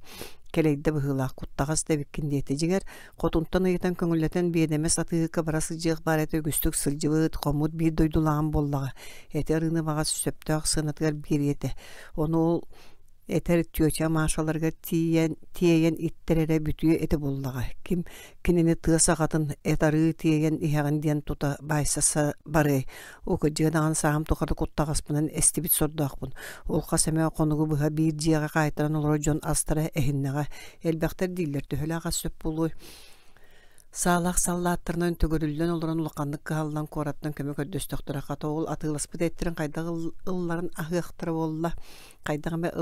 Кэлэйдэ быһыылаах, куттаҕас да эбиккин диэтэ. Дьиҥэр, хотунтан ыйытан көҥүллэтэн биэдэмэс атыыһыкка бара сылдьыах баар этэ үгүстүк сылдьыбыт, хоммут биир дойдулааҕым буоллаҕа. Эти арыыны баҕас сөптөөх сыанатыгар биэриэ этэ. Ону ол этэр тетя Машаларыгар тиийэн тиэйэн иттэр эрэ бүтүө этэ буоллаҕа. Ким кинини тыа саҕатын эт арыы тиэйэн иһэҕин диэн тута баайса барыай. Оо, кырдьыга даҕаны сааһым тухары куттаҕаспынан эстибит сордоохпун. Ол хас эмэ хонугу быһа биир дьиэҕэ хаайтаран олорор дьон астара эһиннэҕэ. Элбэхтэр дииллэр, төһөлөөх ас сөп буолуой? Саалаах саллааттарынан төгүрүллэн олорон улаханнык кыһаллан куораттан көмө көрдөстөхтөрө. Хата ол атыыласпыт эттэрин хайдах ылларын аһыахтара буолла. Хайдах эмэ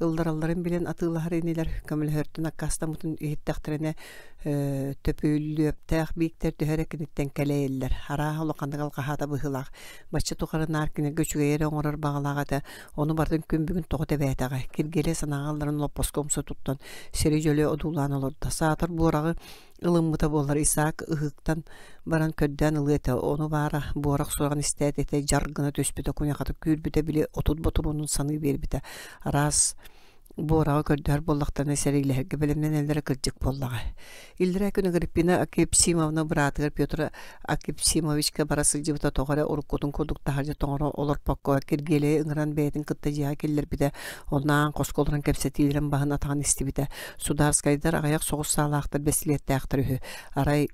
ылларалларын билэн атыылаһар инилэр көмөлөһөртөн аккаастаммытын иһиттэхтэринэ төпүллүөптээх бииктэр төһө эрэ киниттэн кэлэйэллэр. Арааһа улаханнык алҕаһаата быһыылаах. Бачча тухары наар кинилэргэ үчүгэйи эрэ оҥорор баҕалаах этэ. Ону барытын күн бүгүн тоҕо тэбээтэҕэ. Киргиэлэй санааҕа ылларан олоппоско умса туттан, сири дьөлө одуулаан олордо. Саатар буораҕы ылыммыта буоллар Исаак ыһыктан баран көрдөөн ылыа этэ, ону баара буорах сураҕын истээт этэ дьар гына түспүтэ, куйахата күүрбүтэ, били 30 ботуруонун саныы биэрбитэ. Араас буораҕы көрдөһөр буоллахтарына сэриилэһэргэ бэлэмнэнэллэрэ кырдьык буоллаҕа. Иллэрээ күн Агриппина Акипсимовна быраатыгар Петр Акипсимовичка бара сылдьыбыта тоҕо эрэ уруккутун курдук таһырдьа тоҥоро олорпокко Киргиэлэйи ыҥыран бэйэтин кытта дьиэҕэ киллэрбитэ, онно аан хоско олорон кэпсэтиилэрин баһын атаҕын истибитэ. Сударскайдар аҕыйах соҕус саалаахтар бэстилиэттээхтэр үһү. Арай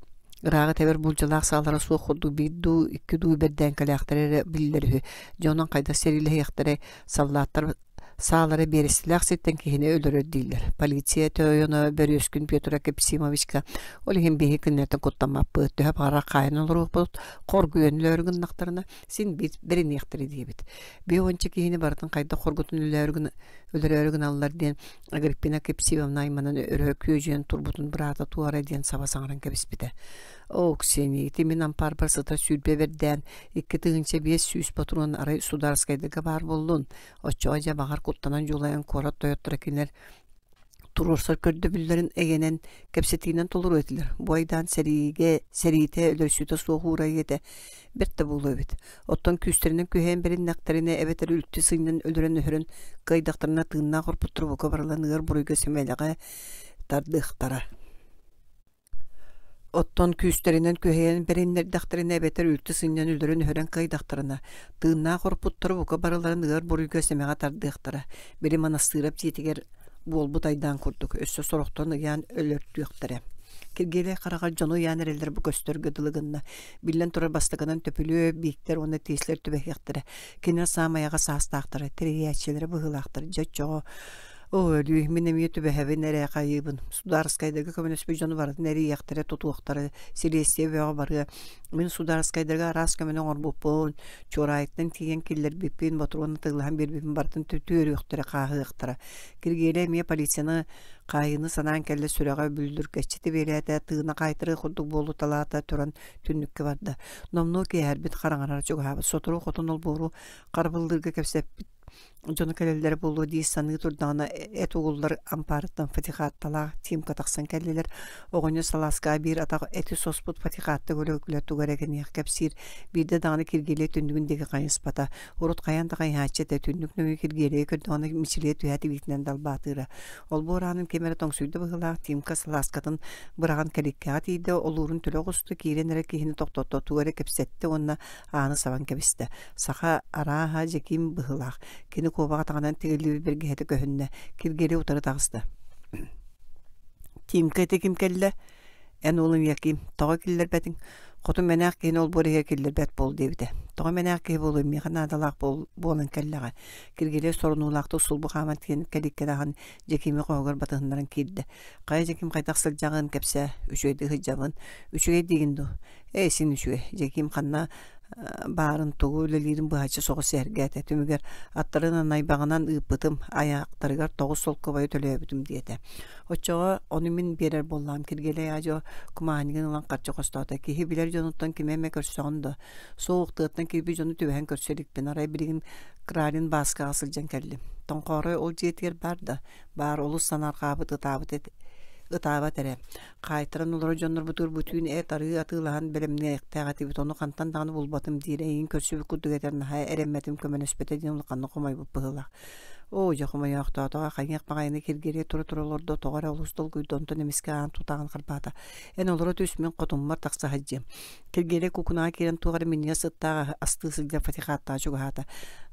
ырааҕы тэбэр булдьалаах саалара суох курдук биир дуу, икки дуу бэрдээҥкэлээхтэрэ эрэ биллэр үһү. Дьэ онон хайдах сэриилэһиэхтэрэй, саллааттар саалара биэрэстэлээх сиртэн киһини өлөрөр дииллэр. Полиция тойоно Бөрүөскүн Петр Акипсимовичка ол иһин биһиги кинилэртэн куттаммаппыт, төһө баҕарар хаайан олоруохпут, хоргуйан өлөөрү гыннахтарына син биир бэриниэхтэрэ диэбит. Биэ уонча киһини барытын хайдах хоргутун өлөөрү өлөрөөрү гыналлар диэн Агриппина Кипсиевна айманан өрө күөдьүйэн турбутун быраата туора диэн саба саҥаран кэбиспитэ. Оо, Ксения, ити мин ампаарбар сытар 20 бэрдээн, 2500 ботуруон арай Сударскайдарга баар буоллун. Оччоҕо дьэ баҕар куттанан дьулайан куорат тойотторо кинилэр туруорсар көрдөбүллэрин эйэнэн, кэпсэтиинэн толоруо этилэр. Бу айдаан сэриигэ, сэриитэ, өлөрсүүтэ суох уурайыы этэ. Бэрт да буолуо эбит. Оттон күүстэринэн күһэйэн бэриннэхтэринэ эбэтэр үлтү сынньан өлөрөн-өһөрөн кыайдахтарына тыыннаах орпуттара бука барылан ыар буруйга сэмэлэҕэ тардыахтара. Оттон күүстэринэн күһэйэн бэриннэрдэхтэринэ эбэтэр үлтү сынньан өлөрөн-өһөрөн кыайдахтарына, тыыннаах орпуттара бука барыларын ыар буруйга сэмэҕэ тардыахтара. Били Манастыырап дьиэтигэр буолбут айдаан курдук, өссө сорохтон ыйаан өлөртүөхтэрэ. Киргиэлэй хараҕар дьону ыйаан эрэллэр бу көстөргө дылы гынна. Биллэн турар бастакынан Төпүлүө, Бииктэр уонна Тиэслэр түбэһиэхтэрэ. Кинилэр саамай аҕа саастаахтара, тэрийээччилэрэ быһыылаахтар. Дьэ оччоҕо Оо, өлүү, мин эмиэ түбэһэбин эрэ хайыыбын. Судаарыскайдарга көмөлөспүт дьону барытын эрийиэхтэрэ, тутуохтара, силиэстийэ бөҕө барыа. Мин судаарыскайдарга араас көмөнү оҥорбуппун, Чуораайыттан тиийэн киллэрбиппин, ботуруон атыылаһан биэрбиппин барытын түөрүөхтэрэ, хааһыахтара. Киргиэлэй эмиэ полицияны хаайыыны санаан кэллэ, сүрэҕэ бүллүргэччи тэбиэлээтэ, тыына хаайтарыы курдук буолуталаата, туран түннүккэ барда. Номнуо киэһэрбит хараҥарара чугаһаабыт. Сотору хотун олбуору харабыллыырга кэпсэппит дьоно кэлэллэрэ буолуо дии саныы турдаҕына эт угуллар ампаарыттан Фатихатталаах Тимка тахсан кэллилэр. Оҕонньор салааскаҕа биир атах эти соспут Фатихатта күлэ-күлэ тугу эрэ киниэхэ кэпсиир. Биирдэ даҕаны Киргиэлэй түннүгүн диэки хайыспата. Урут хайаан да хайыһааччы этэ, түннүк нөҥүө Киргиэлэйи көрдөҕүнэ мичилийэ түһээт илиитинэн далбаатыыра. Олбуор аанын ким эрэ тоҥсуйда быһыылаах, Тимка салааскатын быраҕан кэлииккэҕэ тиийдэ, олуурун төлө оҕуста, киирэн эрэ киһини тохтотто, тугу эрэ кэпсэттэ уонна ааны сабан кэбистэ. Саха арааһа Дьэкиим быһыылаах. Кини куобах атаҕынан тигиллибит бэргэһэтэ көһүннэ. Киргиэлэй утары таҕыста. Тимка ити ким кэллэ? Эн уолуҥ Яким. Тоҕо киллэрбэтиҥ? Хотун мэнээх киһини олбуор иһигэр киллэрбэт буол диэбитэ. Тоҕо мэнээх киһи буолуой, миэхэ наадалаах буолан кэллэҕэ. Киргиэлэй сорунуулаахтык сулбу хааман тиийэн кэлииккэ даҕан Дьэкиими хоһугар батыһыннаран киирдэ. Хайа Дьэкиим хайдах сылдьаҕын кэпсээ, үчүгэйдик сылдьабын. Үчүгэй диигин дуу? Ээ, син үчүгэй. Дьэкиим ханна баарын тугу үлэлиирин быһаччы соҕус сэһэргээтэ. Түмүгэр аттарын анайбаҕынан ыыппытым, айаахтарыгар 9 солкуобайы төлөөбүтүм диэтэ. Оччоҕо ону мин биэрэр буоллаҕым Киргиэлэй аа-дьуо кумааһынньыгын ылан харчы хостоото. Киһи билэр дьонуттан кими эмэ көрсөҕүн дуо? Суох, тыаттан киирбит дьону түбэһэн көрсө иликпин. Арай билигин Кралин Бааскаҕа сылдьан кэллим. Тоҥхоорой ол дьиэтигэр баар да? Баар, олус санаарҕаабыт, ытаабыт ытаабат эрэ. Хаайтаран олорор дьоннорбутугар бу түүн эт арыы атыылаһан бэлэмниэхтээх этибит, ону хантан даҕаны булбатым диир, эйигин көрсүбүт курдук этэр наһаа эрэммэтим, көмөлөспөтө диэн улаханнык хомойбут быһыылаах. Оо, дьэ хомойоохтоотоҕо хайыах баҕайыны киргиэлэй тура-тура олордо, тоҕо эрэ олус долгуйда, онтон эмискэ аан тутаҕын харбаата. Эн олоро түс, мин хотуммар тахса сылдьыам. Киргиэлэй куукунаҕа киирэн туох эрэ минньигэс сыттаах астыы сылдьар Фатихаттаҕа чугаһаата.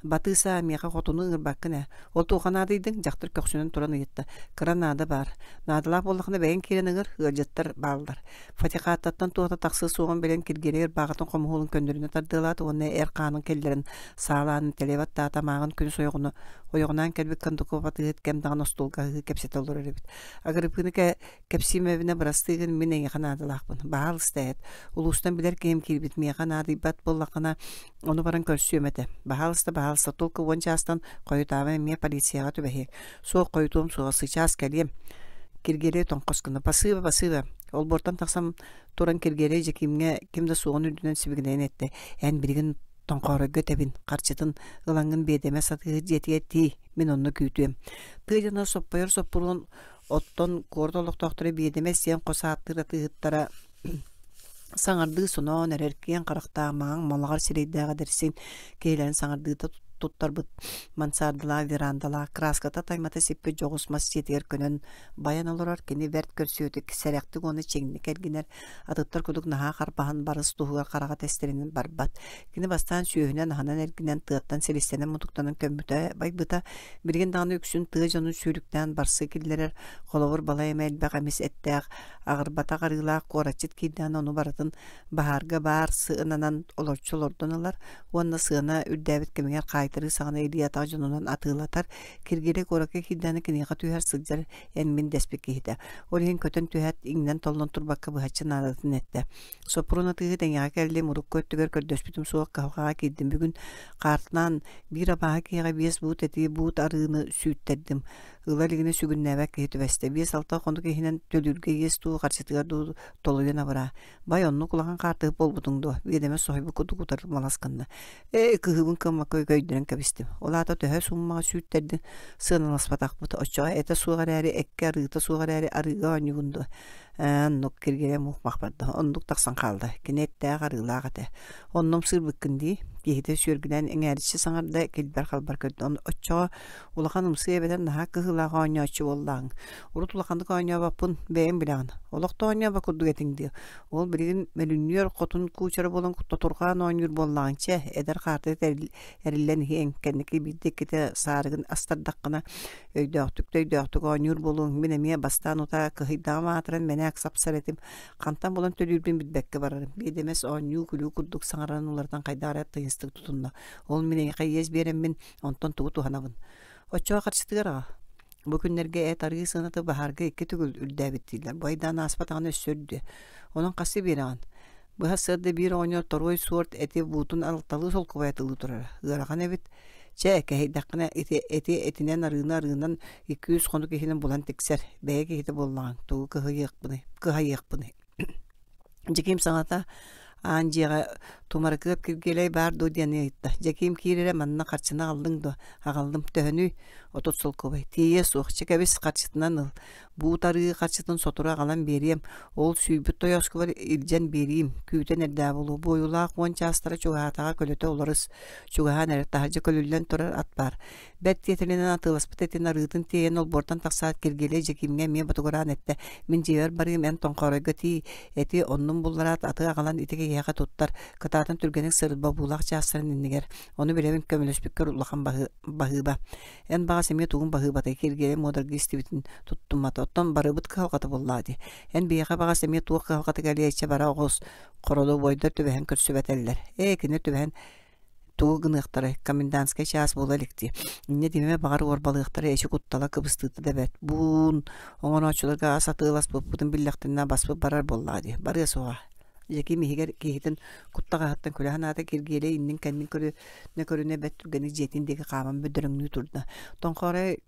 Батыыса, миэхэ хотуну ыҥырбаккын ээ. Ол туохха наадыйдыҥ? Дьахтар көхсүнэн туран ыйытта. Кыра наада баар. Наадалаах буоллаххына бэйэҥ киирэн ыҥыр, ыалдьыттар бааллар. Фатихаттаттан туота тахсыы суоҕун билэн Киргиэлэй ырбааҕытын хомуһуолун көннөрүнэ тардыалаата уонна эр хаанын киллэрэн саалаан тэлэ баттаата мааҕын күнүс ойоҕуна ойоҕунаан кэлбит Кондуков атыыһыт кэм даҕаны остуолга аһыы кэпсэтэ олорор эбит. Агриппина кэпсиимэбинэ бырастыы гын мин эйиэхэ наадалаахпын. Баһаалыста эт. Улуустан билэр киһим киирбит миэхэ наадыйбат буоллаххына ону баран көрсүөм этэ. Баһаалыста, баһаалыста, только уон чаастан хойутаабай эмиэ полицияҕа түбэһиэҥ. Суох хойутуом суоҕа, сычаас кэлиэм. Киргиэлэй тоҥхос гына «Пасыба, пасыба!» Олбуортан тахсан туран Киргиэлэй Дьэкиимҥэ ким да суоҕун үрдүнэн сибигинэйэн эттэ: «Эн билигин Тоҥхооройго этэбин, харчытын ылаҥҥын биэдэмэ сатыыһыт дьиэтигэр тиий, мин онно күүтүөм». Тыа дьоно соппойор соппуруон оттон куорат олохтоохторо биэдэмэ сиэн хос ааттыыр атыыһыттара саҥардыы соноон эрэр киэҥ харахтаах маҥан малаҕар сирэйдээх эдэрсин киһилэрин саҥардыыта туттарбыт мансардалаах верандалаах кырааската таймата сиппит дьоҕус мас дьиэтигэр көнөн байан олорор кини бэрт көрсүөтүк сэрэхтик уонна чиҥник эргинэр атыттар курдук наһаа харбаһан барыс туһугар хараҕа тэстэринэн барбат кини бастаан сүөһүнэн аһынан эргинэн тыаттан силистэнэн мутуктанан көммүтэ байбыта билигин даҕаны үксүн тыа дьонун сүүрүктээн барсы киллэрэр холобур балай эмэ элбэх эмис эттээх аҕырбатах арыылаах куоратчыт киирдэҕинэ ону барытын баһаарга баар сыананан олорчу олордон ылар уонна сыана үрдээбит кэмигэр хаайтарыы саҕана илии-атах дьонунан атыылатар Киргиэлэй куоракка киирдэҕинэ киниэхэ түһэр сылдьар эн-мин дэспит киһитэ. Ол иһин көтөн түһээт иҥнэн-толлон турбакка быһаччы наадатын эттэ. Соппуруон атыыһыт эйиэхэ кэллим, урукку өттүгэр көрдөспүтүм суох кыһалҕаҕа киирдим. Бүгүн хаартынаан биир абааһы киһиэхэ биэс буут эти, буут арыыны сүүттэрдим. Ыла илигинэ сүгүннээбэт киһи түбэстэ. Биэс-алта хонук иһинэн төлүүргэ иэс дуу, харчытыгар дуу толуйан абыраа. Бай, оннук улахан хаартыһыт буолбутуҥ дуо? Биэдэмэ соһуйбут курдук утары малас гынна. Ээ, кыһыыбын кыаммакка өйдөнөн кэбистим. Ол аата төһө сууммаҕа сүүттэрдин сыаналаспатахпыт. Оччоҕо этэ суох эрээри, эккэ арыыта суох эрээри арыыга оонньуугун дуо? Ээ, оннук киргиэлэй мух-мах барда. Оннук тахсан хаалла. Кини эттээх арыылаах этэ. Оннум сыырбыккын дии. Киһитэ сүөргүнэн эҥээриччи саҥарда, килбэр-халбар көрдө. Оччоҕо Улахан ымсыы эбэтэр наһаа кыһыылаах оонньооччу буоллааҥ. Урут улаханнык оонньообоппун, бэйэҥ билэҕин. Олох да оонньообот курдук этиҥ дии. Ол билигин мөлүннүөр хотун куучара буолан тотурҕаан оонньуур буоллаҕыҥ чэ, эдэр хаартыга эриллэн иһиэҥ. Кэнники биирдэ-иккитэ саарыгын астардаххына, өйдөөхтүк да өйдөөхтүк оонньуур буолуоҥ. Мин эмиэ бастаан утаа кыһыйдаҕым аатыран мэнээк сапсар этим. Хантан булан төлүүрбүн билбэккэ барарым. Биэдэмэс оонньуу-күлүү курдук саҥарарын уларытан хайдах эрэ тыйыстык тутунна. Ол мин эйиэхэ иэс биэрэммин Онтон тугу туһанабын? Оччоҕо харчытыгар аҕа. Бу күннэргэ эт арыы сыаната баһаарга икки төгүл үрдээбит дииллэр. Бу айдаан ааспатаҕына өссө үрдүө. Онон хасыы биэрэҕин? Быһа сыарда биир оҕонньор торуой суорт эти буутун алталыы солкуобай атылыы турара. Ыарахан эбит. Чэ, кэһэйдэххинэ ити эти этинэн арыыны арыынан икки-үс хонук иһинэн булан тиксэр. Бэйэ киһитэ буоллаҕыҥ. Тугу кыһыйыахпыный? Кыһайыахпыный? Дьэкиим саҥата аан дьиэҕэ Тумарыкыап Киргиэлэй баар дуо диэн ыйытта. Дьэкиим киирэрэ манна харчыны аҕаллыҥ дуо? Аҕаллым. Төһөнүй? 30 солкуобай. Тиийиэ суох. Чэ кэбис, харчытынан ыл. Буут арыы харчытын сотору аҕалан биэриэм. Ол сүүйбүт тойооскубар илдьэн биэриим. Күүтэн эрдээ буолуо. Буойулаах уон чаастара чугаһаатаҕа көлөтө уларыс. Чугаһаан эрэр таһырдьа көлүллэн турар ат баар. Бэрт тиэтэлинэн атыыласпыт этин арыытын тиэйэн олбуортан тахсаат Киргиэлэй Дьэкиимҥэ эмиэ ботугураан эттэ: «Мин дьиэбэр барыым, эн Тоҥхооройго тиий, эти оннун буллараат аты аҕалан ити киһиэхэ туттар, кытаатан түргэнник сырыт бобуулаах чаастарын иннигэр. Ону билэбин көмөлөспүккэр улахан баһыыба. Эн баҕас эмиэ тугун баһыыбатай?» Киргиэлэй муодаргыы истибитин туттуммата. «Оттон барыбыт кыһалҕата буоллаҕа дии. Эн биһиэхэ баҕас эмиэ туох кыһалҕата кэлиэй, чэ бара оҕус, хоролобуойдар түбэһэн көрсүбэтэллэр. Ээ, кини түбэһэн тугу гыныахтарай, комендантскай чаас буола илик дии. Инньэ диэмэ баҕар уорбалыахтара эчи куттала кыбыстыыта да бэрт. Буун оҥорооччуларга ас атыыласпыппытын биллэхтэринэ баспыт барар буоллаҕа дии. Барыа суоҕа. Дьэкиим иһигэр киһитин куттаҕаһыттан күлэ санаата Киргиэлэй иннин-кэннин көрүнэ-көрүнэ бэрт түргэнник дьиэтин диэки хааман бөдөрөҥнүү турда. Тоҥхоорой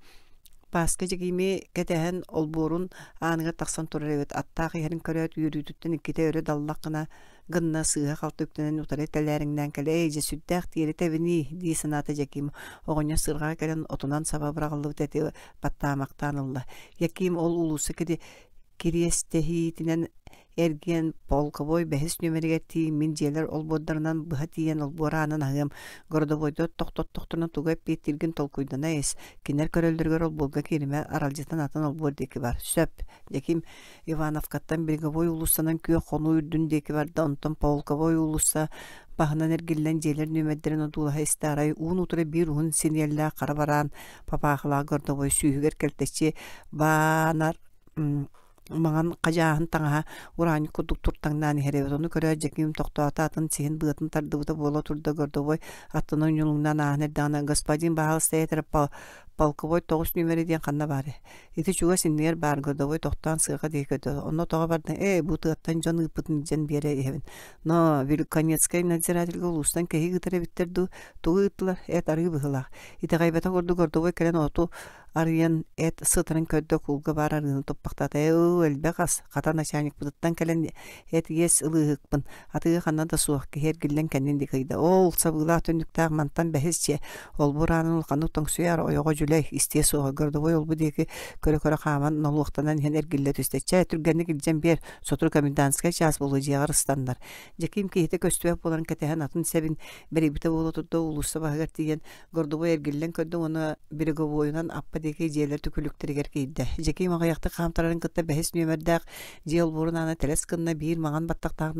Пааска Дьэкиими кэтэһэн олбуорун ааныгар тахсан турар эбит. Аттаах иһэрин көрөөт үөрүүтүттэн иккитэ өрө даллах гына гынна сыыһа-халты үктэнэн утары тэлээриҥнээн кэлэ «Эй, дьэ сүрдээх тиэрэ тэбинии» дии санаата Дьэкиим. Оҕонньор сыарҕаҕа кэлэн отунан саба быраҕыллыбыт эти баттаамахтаан ылла. Яким ол уулусса кириэстэһиитинэн Эргийэн полковой бэһис нүөмэригэр тиий, мин дьиэлэр олбуордарынан быһа тиийэн олбуор аанын аһыам, городовойдар тохтоттохторуна тугу эппиэттииргин толкуйдана ис, кинилэр көрөллөрүгэр олбуорга кииримэ, аралдьытан атын олбуор диэки бар. Сөп, Дьэким Ивановкаттан Береговой уулуссанан Күөх Хонуу үрдүн диэки барда, онтон Полковой уулусса баһынан эргиллэн дьиэлэр нүөмэрдэрин одуулаһа истэ арай уун-утары биир уһун синиэллээх хара бараан папаахалаах городовой сүүһүгэр кэлтэччи баанар маҥан хадьааһын таҥаһа ураанньык курдук туртаҥнаан иһэр эбит. Ону көрөөт Дьэкиим тохтоото, атын сиһин быатын тардыбыта буола турда городовой аттынан ньулуҥнаан ааһан эрдэҕинэ «Господин баһаалыста этэрэ полковой тоҕус нүөмэрэ диэн ханна баарый? Ити чугас иннигэр баар городовой тохтоон сыаха диэки көрдө. Онно тоҕо бардыҥ? Ээ, бу тыаттан дьон ыыппытын илдьэн биэрэ иһэбин. Но Великонецкай надзирательга улуустан кэһии ыытар эбиттэр дуу? Тугу ыыттылар? Эт арыы быһыылаах. Итэҕэйбэтэх курдук городовой кэлэн оту арыйан эт сытарын көрдө куулга баар арыыны туппахтаата ээ элбэх ас хата начальникпытыттан кэлэн эт иэс ылыыһыкпын атыыга ханна да суох киһи эргиллэн кэннин диэки ыйда ол сабыылаах түннүктээх мантан бэһис дьиэ олбуор аанын улаханнык тоҥсуйар ойоҕо дьүлэй истиэ суоҕа городовой олбу диэки көрө-көрө хааман нолуохтанан иһэн эргиллэ түстэ чэ түргэнник илдьэн биэр сотору комендантскай чаас буолуо дьиэҕэр ыстаннар Дьэкиим киһитэ көстүбэт буолан кэтэһэн атын сэбин бэрийбитэ буола турда уулусса баһыгар тиийэн Гордовой эргиллэн көрдө уонна береговойунан аппа диэки дьиэлэр түкүлүктэригэр киирдэ. Дьэкиим аҕыйахтык хаамтарарын кытта бэһис нүөмэрдээх дьиэ олбуорун аана тэлэс гынна биир маҥан баттахтаах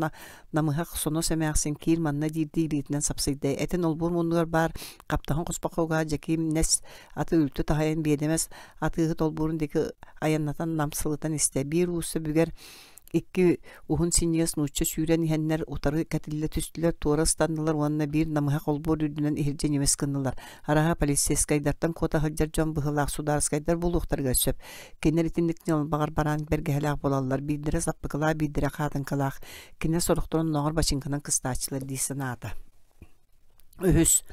намыһах сонос эмээхсин киир манна диирдии илиитинэн сапсыйда. Этин олбуор муннугар баар хаптаһын хоспоххо угаат Дьэкиим нэс аты үлтү таһайан биэдэмэс атыыһыт олбуорун диэки айаннатан намсылытан истэ. Биир уулусса бүгэр Икки уһун синньигэс нуучча сүүрэн иһэннэр утары кэтиллэ түстүлэр, туора ыстаннылар уонна биир намыһах олбуор үрдүнэн иһирдьэ ньимис гыннылар. Араһа полицейскайдартан куота сылдьар дьон быһыылаах судаарыскайдар буолуохтарыгар сөп. Кинилэр итинник ньалбаҕар бараан бэргэһэлээх буолаллар, биирдэрэ саппыкылаах, биирдэрэ хаатыҥкалаах. Кинилэр сорохторун оннооҕор бачыыҥканан кыстааччылар дии санаата. Үһүс.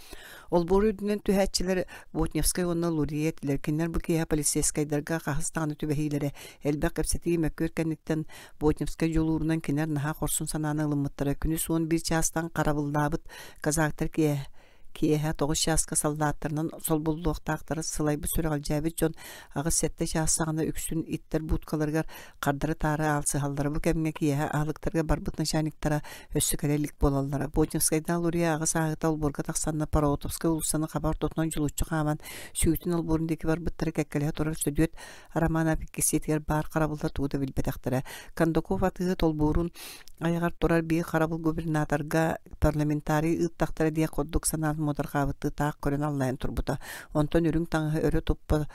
Олбуор үрдүнэн түһээччилэр Ботневскай уонна Лурье этилэр. Кинилэр бу киэһэ полицейскайдарга хаһыс даҕаны түбэһиилэрэ. Элбэх кэпсэтии, мөккүөр кэнниттэн Ботневскай дьулуурунан кинилэр наһаа хорсун санааны ылыммыттара. Күнүс 11 чаастан харабыллаабыт казактар киэһэ киэһэ 9 чааска саллааттарынан солбуллуохтаахтара сылайбыт сүрэҕэлдьээбит дьон 8-7 чаас саҕана үксүн иттэр будкаларыгар хардары-таары аалсыһаллара. Бу кэмҥэ киэһэ аһылыктарга барбыт начальниктара өссө кэлэ илик буолаллара. Ботинскайдаах Лурье аҕыс ааһыыта олбуорга тахсанна Параотовскай уулуссаны хаба ортотунан дьулуччу хааман сүүтүн олбуорун диэки барбыттара кэккэлэһэ турар Сөдүөт Романов иккис сиэтигэр баар харабыллар тугу да билбэтэхтэрэ. Кондаков атыыһыт олбуорун айаҕар турар биир харабыл губернаторга парламентарий ыыттахтара диэх курдук санаан муодарҕаабыттыы таах көрөн аллайан турбута. Онтон үрүҥ таҥаһы өрө туппа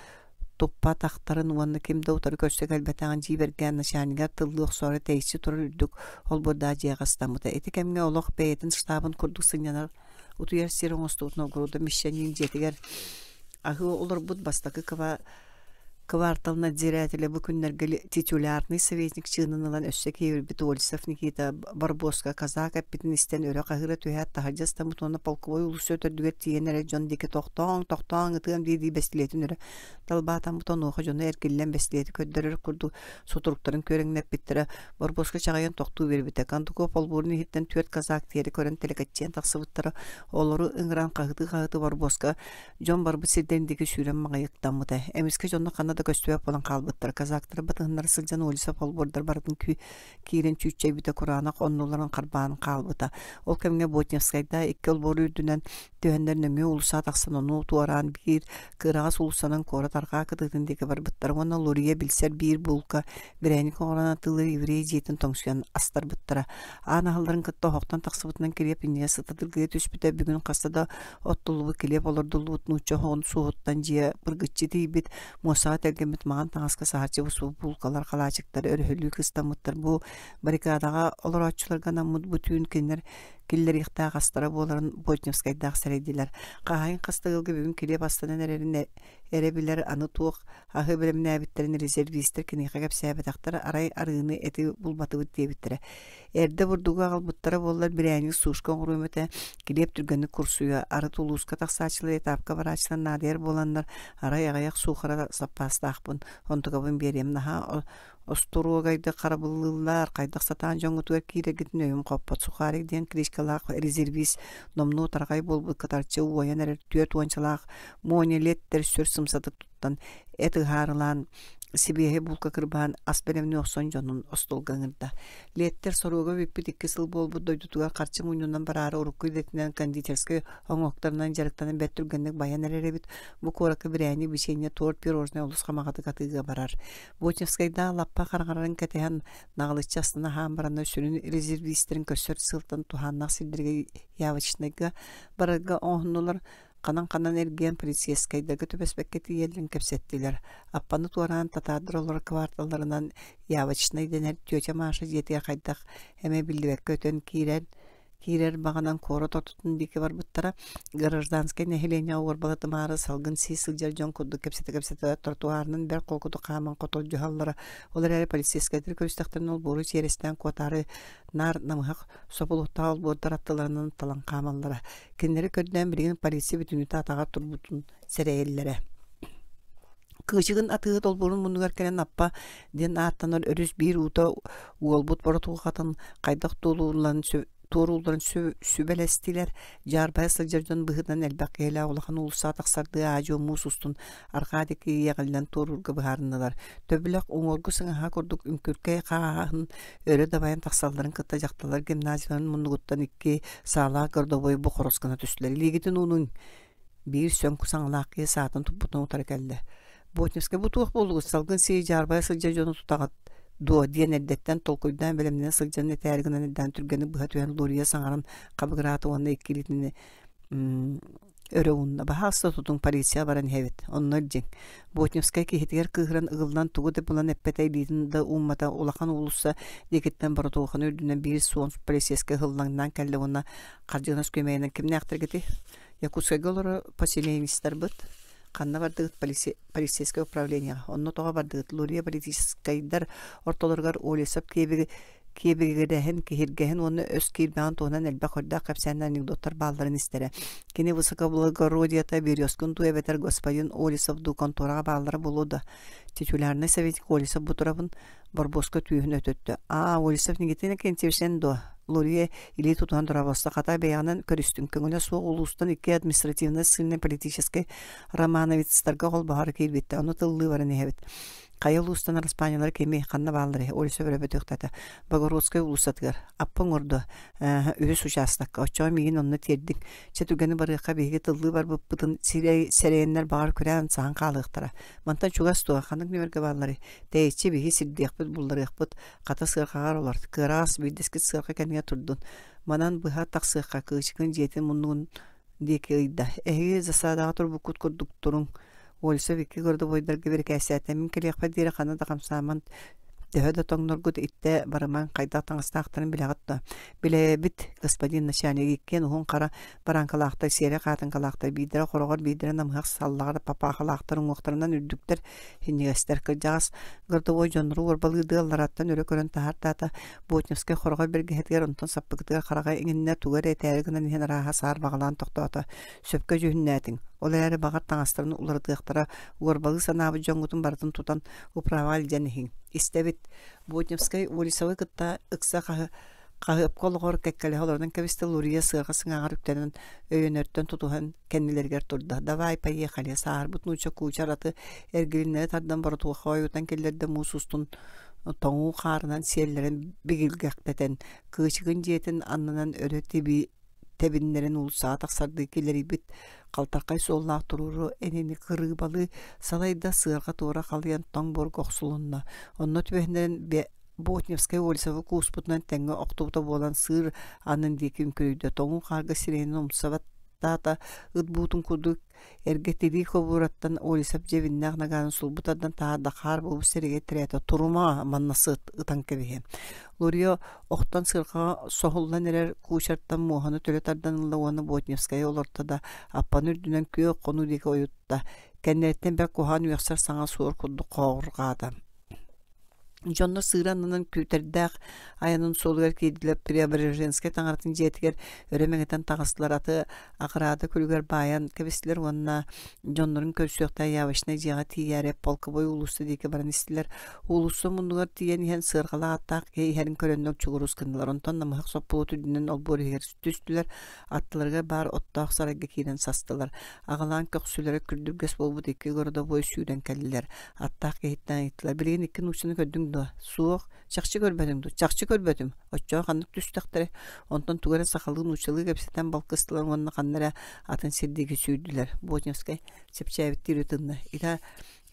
туппатахтарын уонна ким да утары көрсө кэлбэтэҕин дьиибэргээн начальнигар тыллыы охсоору тэйиччи турар үрдүк олбуордаах дьиэҕэ ыстаммыта. Ити кэмҥэ олох бэйэтин штабын курдук сынньанар утуйар сир оҥостубут Новгородов мещанин дьиэтигэр аһыы олорбут бастакы квартал надзирателэ бу күннэргэ титулярный советник чыынын ылан өссө киэбирбит Ольсов Никита Барбоска казак эппитин истэн өрө хаһыыра түһээт таһырдьа ыстаммыт уонна полковой уулусса төрдүгэр тиийэн эрэр дьон диэки тохтооҥ, тохтооҥ ытыам дии-дии бэстилиэтин өрө далбаатаммыт онуоха дьону эргиллэн бэстилиэти көрдөрөр курдук сутуруктарын күөрэҥнэппиттэрэ Барбоска чаҕыйан тохтуу биэрбитэ. Кондуков олбуорун иһиттэн түөрт казак тиэрэ көрөн тэлэкэччийэн тахсыбыттара. Олору ыҥыран хаһытыы-хаһытыы Барбоска Дьон барбыт сирдэрин диэки сүүрэн маҕайыктаммыта. Эмискэ дьонно ханна да көстүбэт буолан хаалбыттара. Казактары батыһыннара сылдьан Олесов олбуордар барытын киирэн чүүччэйбитэ кураанах оннуларын харбаан хаалбыта. Ол кэмҥэ Ботневскайда икки олбуор үрдүнэн түһэннэр нөҥүө уулусса тахсан ону туораан биир кыараҕас уулуссанан куорат арҕаа кытыытын диэки барбыттар уонна Лурье билсэр биир булка бирээнньик оҥорон атыылыыр еврей дьиэтин тоҥсуйан астарбыттара. Аан аһылларын кытта оһохтон тахсыбытынан килиэп иннигэр сыта дыргыйа түспүтэ бүгүн хаста да Оттуллубут килиэп олордуллубут нуучча оһоҕун суоһуттан дьиэ быргыччы тиийбит, муостаҕа тэлгэммит маҥан таҥаска саһарчы буспут буулкалар, халаачыктар өрөһөлүү кыстаммыттар. Бу баррикадаҕа олорооччуларга анаммыт бу түүн кинилэр киллэриэхтээх астара буоларын Ботневскайдаах сэрэйдилэр. Хаһаайын хас да ыалга бүгүн килиэп астанан эрэрин эрэ билэр аны туох аһы бэлэмнээбиттэрин резервистэр киниэхэ кэпсээбэтэхтэр, арай арыыны эти булбатыбыт диэбиттэрэ. Эрдэ бурдугу аҕалбыттара буоллар бирээнньик сушка оҥоруом этэ, килиэп түргэнник курсуйа, арыт улууска тахсааччылар этапка барааччылар наадыйар буоланнар, арай аҕыйах суухара саппаастаахпын, онтукабын биэриэм наһаа остуруогайдык харабыллыыллар, хайдах сатаан дьоҥҥутугар киирэргитин өйүм хоппот. Сухарик диэн кличкалаах резервист номнуо тарҕай буолбут кытарчы уойан эрэр түөрт уончалаах монилеттэр сүр сымсатык туттан эт ыһаарылаан. Сибиэһэй булка кырбаан, ас бэлэмнии охсон дьонун остуолга ыҥырда. Лиэттэр соруга бүппүт икки сыл буолбут дойдутугар харчы мунньунан бараары урукку идэтинэн кондитерскай оҥоһуктарынан дьарыктанан бэрт түргэнник байан эрэр эбит. Бу куоракка бирээнньик, бичиэнньэ, торт, пирожнай олус хамаҕатык атыыга барар. Бочевскайдаах лаппа хараҥарарын кэтэһэн, наҕылыччы астына аһаан бараннар сүрүн резервистэрин көрсөр сыалтан туһааннаах сирдэргэ явочнайга барарга оҥоһуннулар. Ханан-ханан эргийэн полицейскайдарга түбэспэккэ тиийэллэрин кэпсэттилэр. Аппаны туораан татаардар олорор кварталларынан явочнай дэнэр тетя Маша дьиэтигэр хайдах эмэ биллибэккэ өтөн киирэн киирэр баҕанан куорат ортотун диэки барбыттара. Гражданскай нэһилиэнньэҕэ уорбалатымаары салгын сии сылдьар дьон курдук кэпсэтэ-кэпсэтэ тротуарынан бэрт холкутук хааман хотолдьуһаллара. Ол эрээри полицейскайдар көрүстэхтэринэ олбуору чиэрэстээн куотаары наар намыһах собулуктаах олбуордар аттыларынан талан хаамаллара. Кинилэри көрдөөн билигин полиция бүтүннүүтэ атаҕар турбутун сэрэйэллэрэ. Кыычыгын атыыһыт олбуорун муннугар кэлэн Аппа диэн ааттанар өрүс биир уута уолбут боротуохатын хайдах туолуулларын туоруулларын сүбэлэстилэр. Дьаарбайа сылдьар дьон быһыытынан элбэх киһилээх улахан уулуссаҕа тахсардыы аа-дьуо муус устун арҕаа диэки иэҕиллэн туоруурга быһаарыннылар. Төбүлэх уҥуоргу сыҥаһа курдук үҥкүркэй хааһын өрө дабайан тахсалларын кытта дьахталлар гимназияларын муннугуттан икки саалаах городовой бу хорос гына түстүлэр. Илиигитин уунуҥ! Биир сөҥ саҥалаах киһи саатын туппутун утары кэллэ. Ботневскай бу туох буоллугут салгын сии дьаарбайа сылдьар дьону тутаҕыт дуо диэн эрдэттэн толкуйдаан бэлэмнэнэ сылдьан этээри гынан эрдээн түргэнник быһа түһэн Лурия саҥаран хабыгыраата уонна икки илиитин өрө уунна. Баһаалыста тутуҥ, полиция баран иһэбит. Онно илдьиҥ. Ботневскай киһитигэр кыыһыран ыгыллан тугу да булан эппэтэ, илиитин да ууммата. Улахан уулусса диэкиттэн боротуоханы үрдүнэн биир суон полицейскай ыһыллаҥнаан кэллэ уонна хардьыгынас күөмэйинэн кимнээхтэргитий? Якутскайга олорор поселенецтарбыт. Ханна бардыгыт полицейскай управлениеҕа? Онно тоҕо бардыгыт? Лурия политическайдар ортолоругар Олесов киэби киэбигирэһин, киһиргэһин уонна өс киирбэҕин туһунан элбэх көрдөөх кэпсээннэр, анекдоттар баалларын истэрэ. Кини высокоблагородиета Березкин дуу эбэтэр господин Олесов дуу контораҕа бааллара буолуо да. Титулярнай советник Олесов бу турабын Борбуоска түөһүн өтөттө. Аа, Олесов Никитина Кентьевичтэн дуо? Лурье илии тутуһан дорообосто хата бэйэҕинэн көрүстүҥ. Көҥүлэ суох улуустан икки административнай ссыльнай политическай романовецтарга холбоһор киирбиттэ. Ону тыллыы баран иһэбит. Хайа улуустан араспаанньалара кимий, ханна баалларый? Олеся өрөбөтүөхтэтэ. Богородскай уулуссатыгар. Аппа оҥордо. Үһүс учаастакка. Оччоҕо миигин онно тиэрдиҥ. Чэ түгэни барыахха биһиги тыллыы барбыппытын сирэй сэрэйэннэр баҕар күрээн саһан хаалыахтара. Мантан чугас дуо? Ханнык нүмергэ баалларый? Тэйиччи биһи сирдиэхпит, булларыахпыт. Хата сыарҕаҕар олор. Кыараҕас биирдэскит сыарҕа кэннигэр турдун. Манан быһа тахсыахха Кыычыкын дьиэтин муннугун диэки ыйда. Эһиги засадаҕа турбуккут курдук туруҥ. Ольсов икки городовойдарга бирикээстээтэ. Мин кэлиэхпэр диэри ханна да хамсааман, төһө да тоҥноргут иттэ барымаҥ, хайдах таҥастаахтарын билэҕит дуо? Билэбит, господин начальник, иккиэн уһун хара барааҥкалаахтар, сиэрэ хаатыҥкалаахтар, биирдэрэ хороҕор, биирдэрэ намыһах саллаҕар папаахалаахтар, уҥуохтарынан үрдүктэр, синньигэстэр. Кырдьаҕас городовой дьоннору уорбалыырдыы аллараттан өрө көрөн таһаартаата. Ботневскай хороҕор бэргэһэтигэр, онтон саппыкытыгар хараҕа иҥиннэ, тугу эрэ этээри гынан иһэн арааһа саарбаҕалаан тохтоото. Сөпкө дьүһүннээтиҥ. Ол эрээри баҕар таҥастарын уларытыахтара, уорбалыы санаабыт дьоҥҥутун барытын тутан управаҕа илдьэн иһиҥ. Истэбит. Ботневскай Олесовы кытта ыкса хаһы хаһыапка олоҕор кэккэлэһэ олорон кэбистэ Лурия сыарҕа сыҥааҕар үктэнэн өйөнөртөн тутуһан кэннилэригэр турда. «Давай, поехали!» Сааһырбыт нуучча куучар аты эргилиннэри тардан боротуоха ойутан киллэрдэ муус устун тоҥуу хаарынан сиэллэрин бигилгэхтэтэн, кыычыгын дьиэтин аннынан өрө тибии тэбиннэрэн уулуссаҕа тахсардыы килэрийбит халтархай суоллаах туруору энини кырыыбалыы салайда сыарҕа туора халыйан тоҥ буорга охсулунна. Онно түбэһиннэрэн Ботневскай Ольсовы кууспутунан тэҥҥэ охтубута буолан сыыр аннын диэки үҥкүрүйдэ. Тоҥуу хаарга сирэйинэн умса баттаата, ыт буутун курдук Эргэ тирии кобуураттан Олесов дьэбиннээх нагаанын сулбу тардан таһаарда, хаар буолбут сиригэр тирээтэ, «Турума, манна сыт, ытан кэбиһиэм». Лурье охтон сыарҕаҕа соһуллан эрэр куучартан муоһаны төлө тардан ылла уонна Ботневскайы олорто да, аппаны үрдүнэн күөх хонуу диэки ойутта. Кэннилэриттэн бэрт куһаҕан үөхсэр саҥа суор курдук хооҕурҕаата. Дьонно сыыра аннынан күүтэрдээх айанын суолугар киирдилэр, Преображенскай таҥаратын дьиэтигэр өрө мэҥэтэн таҕыстылар, аты Аҕыраада күлүгэр баайан кэбистилэр уонна дьоннорун көрсүөхтээх явочнай дьиэҕэ тиийээри Полковой уулусса диэки баран истилэр. Уулусса муннугар тиийэн иһэн сыарҕалаах аттаах киһи иһэрин көрөннөр чугурус гыннылар. Онтон намыһах соппулут үрдүнэн олбуор иһигэр түстүлэр, аттыларыгар баар оттоох сарайга киирэн састылар. Аҕалаан көхсүлэрэ күрдүргэс буолбут икки городовой сүүрэн кэллилэр. Аттаах киһиттэн ыйыттылар: «Билигин икки нууччаны көрдүҥ дуо?» «Суох. Чахчы көрбөтүҥ дуо?» «Чахчы көрбөтүм. Оччоҕо ханнык түстэхтэрэ?» Онтон тугу эрэ сахалыы нууччалыы кэпсэтэн балкыстылар уонна ханна эрэ атын сир диэки сүүрдүлэр. Ботневскай чэпчээбиттии ытынна. Ити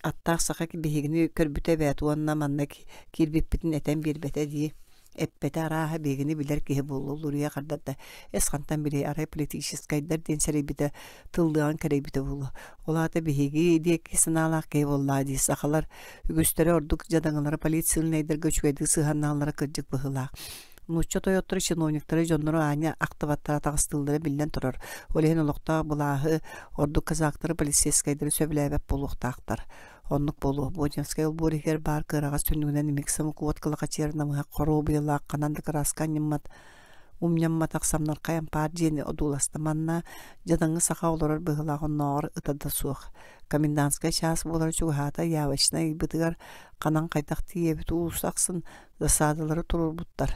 аттаах саха биһигини көрбүтэ эбээт уонна манна киирбиппитин этэн биэрбэтэ дии. Эппэтэ арааһа биһигини билэр киһи буолуо Луруйа хардарда. Эс хантан билиэй, арай политическайдар диэн сэрэйбитэ, тыллыаҕын кэрэйбитэ буолуо. Ол аата биһиги диэки санаалаах киһи буоллаа дии. Сахалар үгүстэрэ ордук дьадаҥылара политсильнайдарга үчүгэйдик сыһыаннаһаллара кырдьык быһыылаах. Нуучча тойотторо, чиновниктары дьоннору аанньа ахтыбаттара таҕыстыыллара биллэн турар. Ол иһин олохтоох былааһы, ордук казактары, полицейскайдары сөбүлээбэт буолуохтаахтар. Оннук буолуо. Бочинскай олбуор иһигэр баар кыараҕас түннүгүнэн имик-самык уот кылахачыйар намыһах хоруобуйалаах ханан да кырааска анньыммат умньамматах самнархай ампаар дьиэни одууласта. Манна дьадаҥы саха олорор быһыылаах оннооҕор ыта да суох. Комендантскай чаас буолара чугаһаата явочнай ыйбытыгар ханан хайдах тиийэбит уулусса ахсын засадалары туруорбуттар.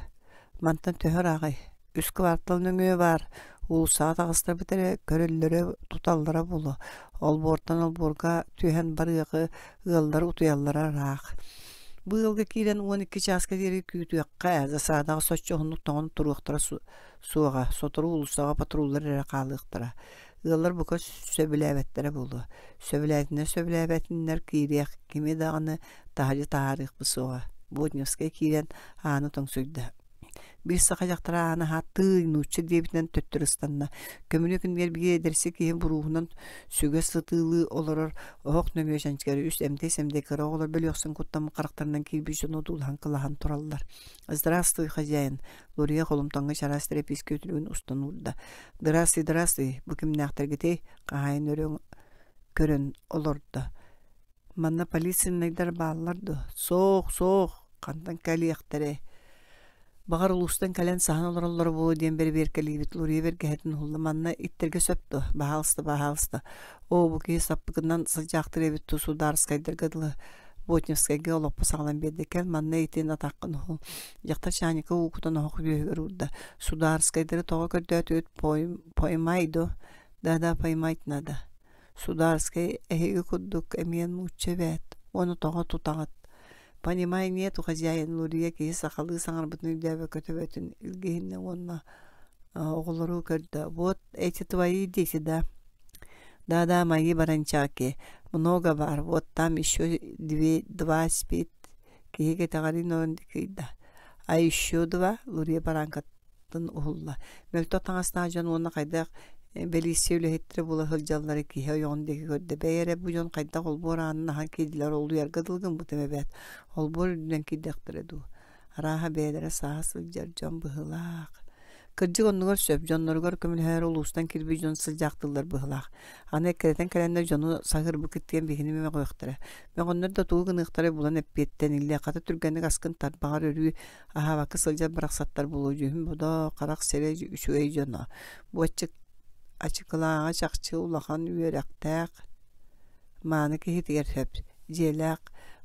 Мантан төһө ырааҕый? Үс квартал нөҥүө баар уулуссаҕа таҕыстарбыт эрэ көрөллөрө, туталлара буолуо. Олбуортан олбуорга түһэн барыаҕы ыаллар утуйаллара ыраах. Бу ыалга киирэн 12 чааска диэри күүтүөххэ, засадаҕа соччо уһуннук тоҥон туруохтара суоҕа, сотору уулуссаҕа патруллар эрэ хаалыахтара. Ыаллар бука сөбүлээбэттэрэ буолуо. Сөбүлээтиннэр сөбүлээбэтиннэр киириэх, кими даҕаны таһырдьа таһаарыахпыт суоҕа. Бодневскай киирэн ааны тоҥсуйда. Биир саха дьахтара ааны аһаат тыый, нуучча диэбитинэн төттөрү ыстанна. Көмүлүөк иннигэр биир эдэрси киһи бурууһунан сүгэ сытыылыы олорор оһох нөҥүө чанчыгар үс эмдэй-сэмдэй кыра оҕолор бөлүөхсэн куттаммыт харахтарынан киирбит дьону одуулаһан кылаһан тураллар. «Здравствуй, хозяин!» Лурия холумтаҥҥа чараас тэрэпиискэ үтүлүгүн устан уурда. «Здравствуй, здравствуй! Бу кимнээхтэргитий?» хаһаайын өрө көрөн олордо. Манна полицейнайдар бааллар дуо? Суох, суох, хантан кэлиэхтэрэй? Баҕар улуустан кэлэн саһан олороллоро буолуо диэн бэрэбиэркэлиибит. Лурье бэргэһэтин уһулла. Манна иттэргэ сөп дуо? Баһаалыста, баһаалыста. Оо, бу киһи саппыкынан сылдьаахтыыр эбит дуу, судаарыскайдарга дылы. Ботневскайга олоппос аҕалан биэрдэ. Кэл, манна итин атаххын уһул. Дьахтар чаанньыкка уу кутан оһох үөһүгэр уурда. Судаарыскайдары тоҕо көрдөөтүгүт? Поймай дуо? Да-да, поймать надо. Судаарскай эһиги курдук эмиэ нуучча эбээт, уонна тоҕо тутаҕыт? Понимай нету хозяин Лурье киһи сахалыы саҥарбытын өйдөөбөккө төбөтүн илгиһиннэ уонна оҕолору көрдө. Вот эти твои дети, да? Да-да, мои баранчаки. Много бар. Вот там еще две, два спит. Киһи кэтэҕэрин орон дикыйда. А еще два Лурье баранка уһулла. Мөлтөх таҥастаах дьон уонна хайдах бэлииссийэ үлэһиттэрэ буола сылдьаллара киһи ойоҕун диэки көрдө. Бэйэ эрэ бу дьон хайдах олбуор аанын аһан киирдилэр, олуйарга дылы гыммытым эбээт. Олбуор үрдүнэн киирдэхтэрэ дуу. Арааһа бэйэлэрэ сааһа сылдьар дьон быһыылаах. Кырдьык оннугар сөп, дьонноругар көмөлөһөөрү улуустан киирбит дьон сылдьаахтыыллар быһыылаах. Аны эккирэтэн кэлэннэр дьону саһыарбыккыт диэн биһигини мөҕүөхтэрэ. Мөҕөннөр да тугу гыныахтарай булан эппиэттэниллиэ, хата түргэнник аскын тарбаҕар өрүү Аһаабакка сылдьар барахсаттар буолуо дьүһүн-бодо, харах сирэ үчүгэй дьоно. Бу ачыкылааҕа чахчы улахан үөрэхтээх, мааны киһитигэр сөп. Дьиэлээх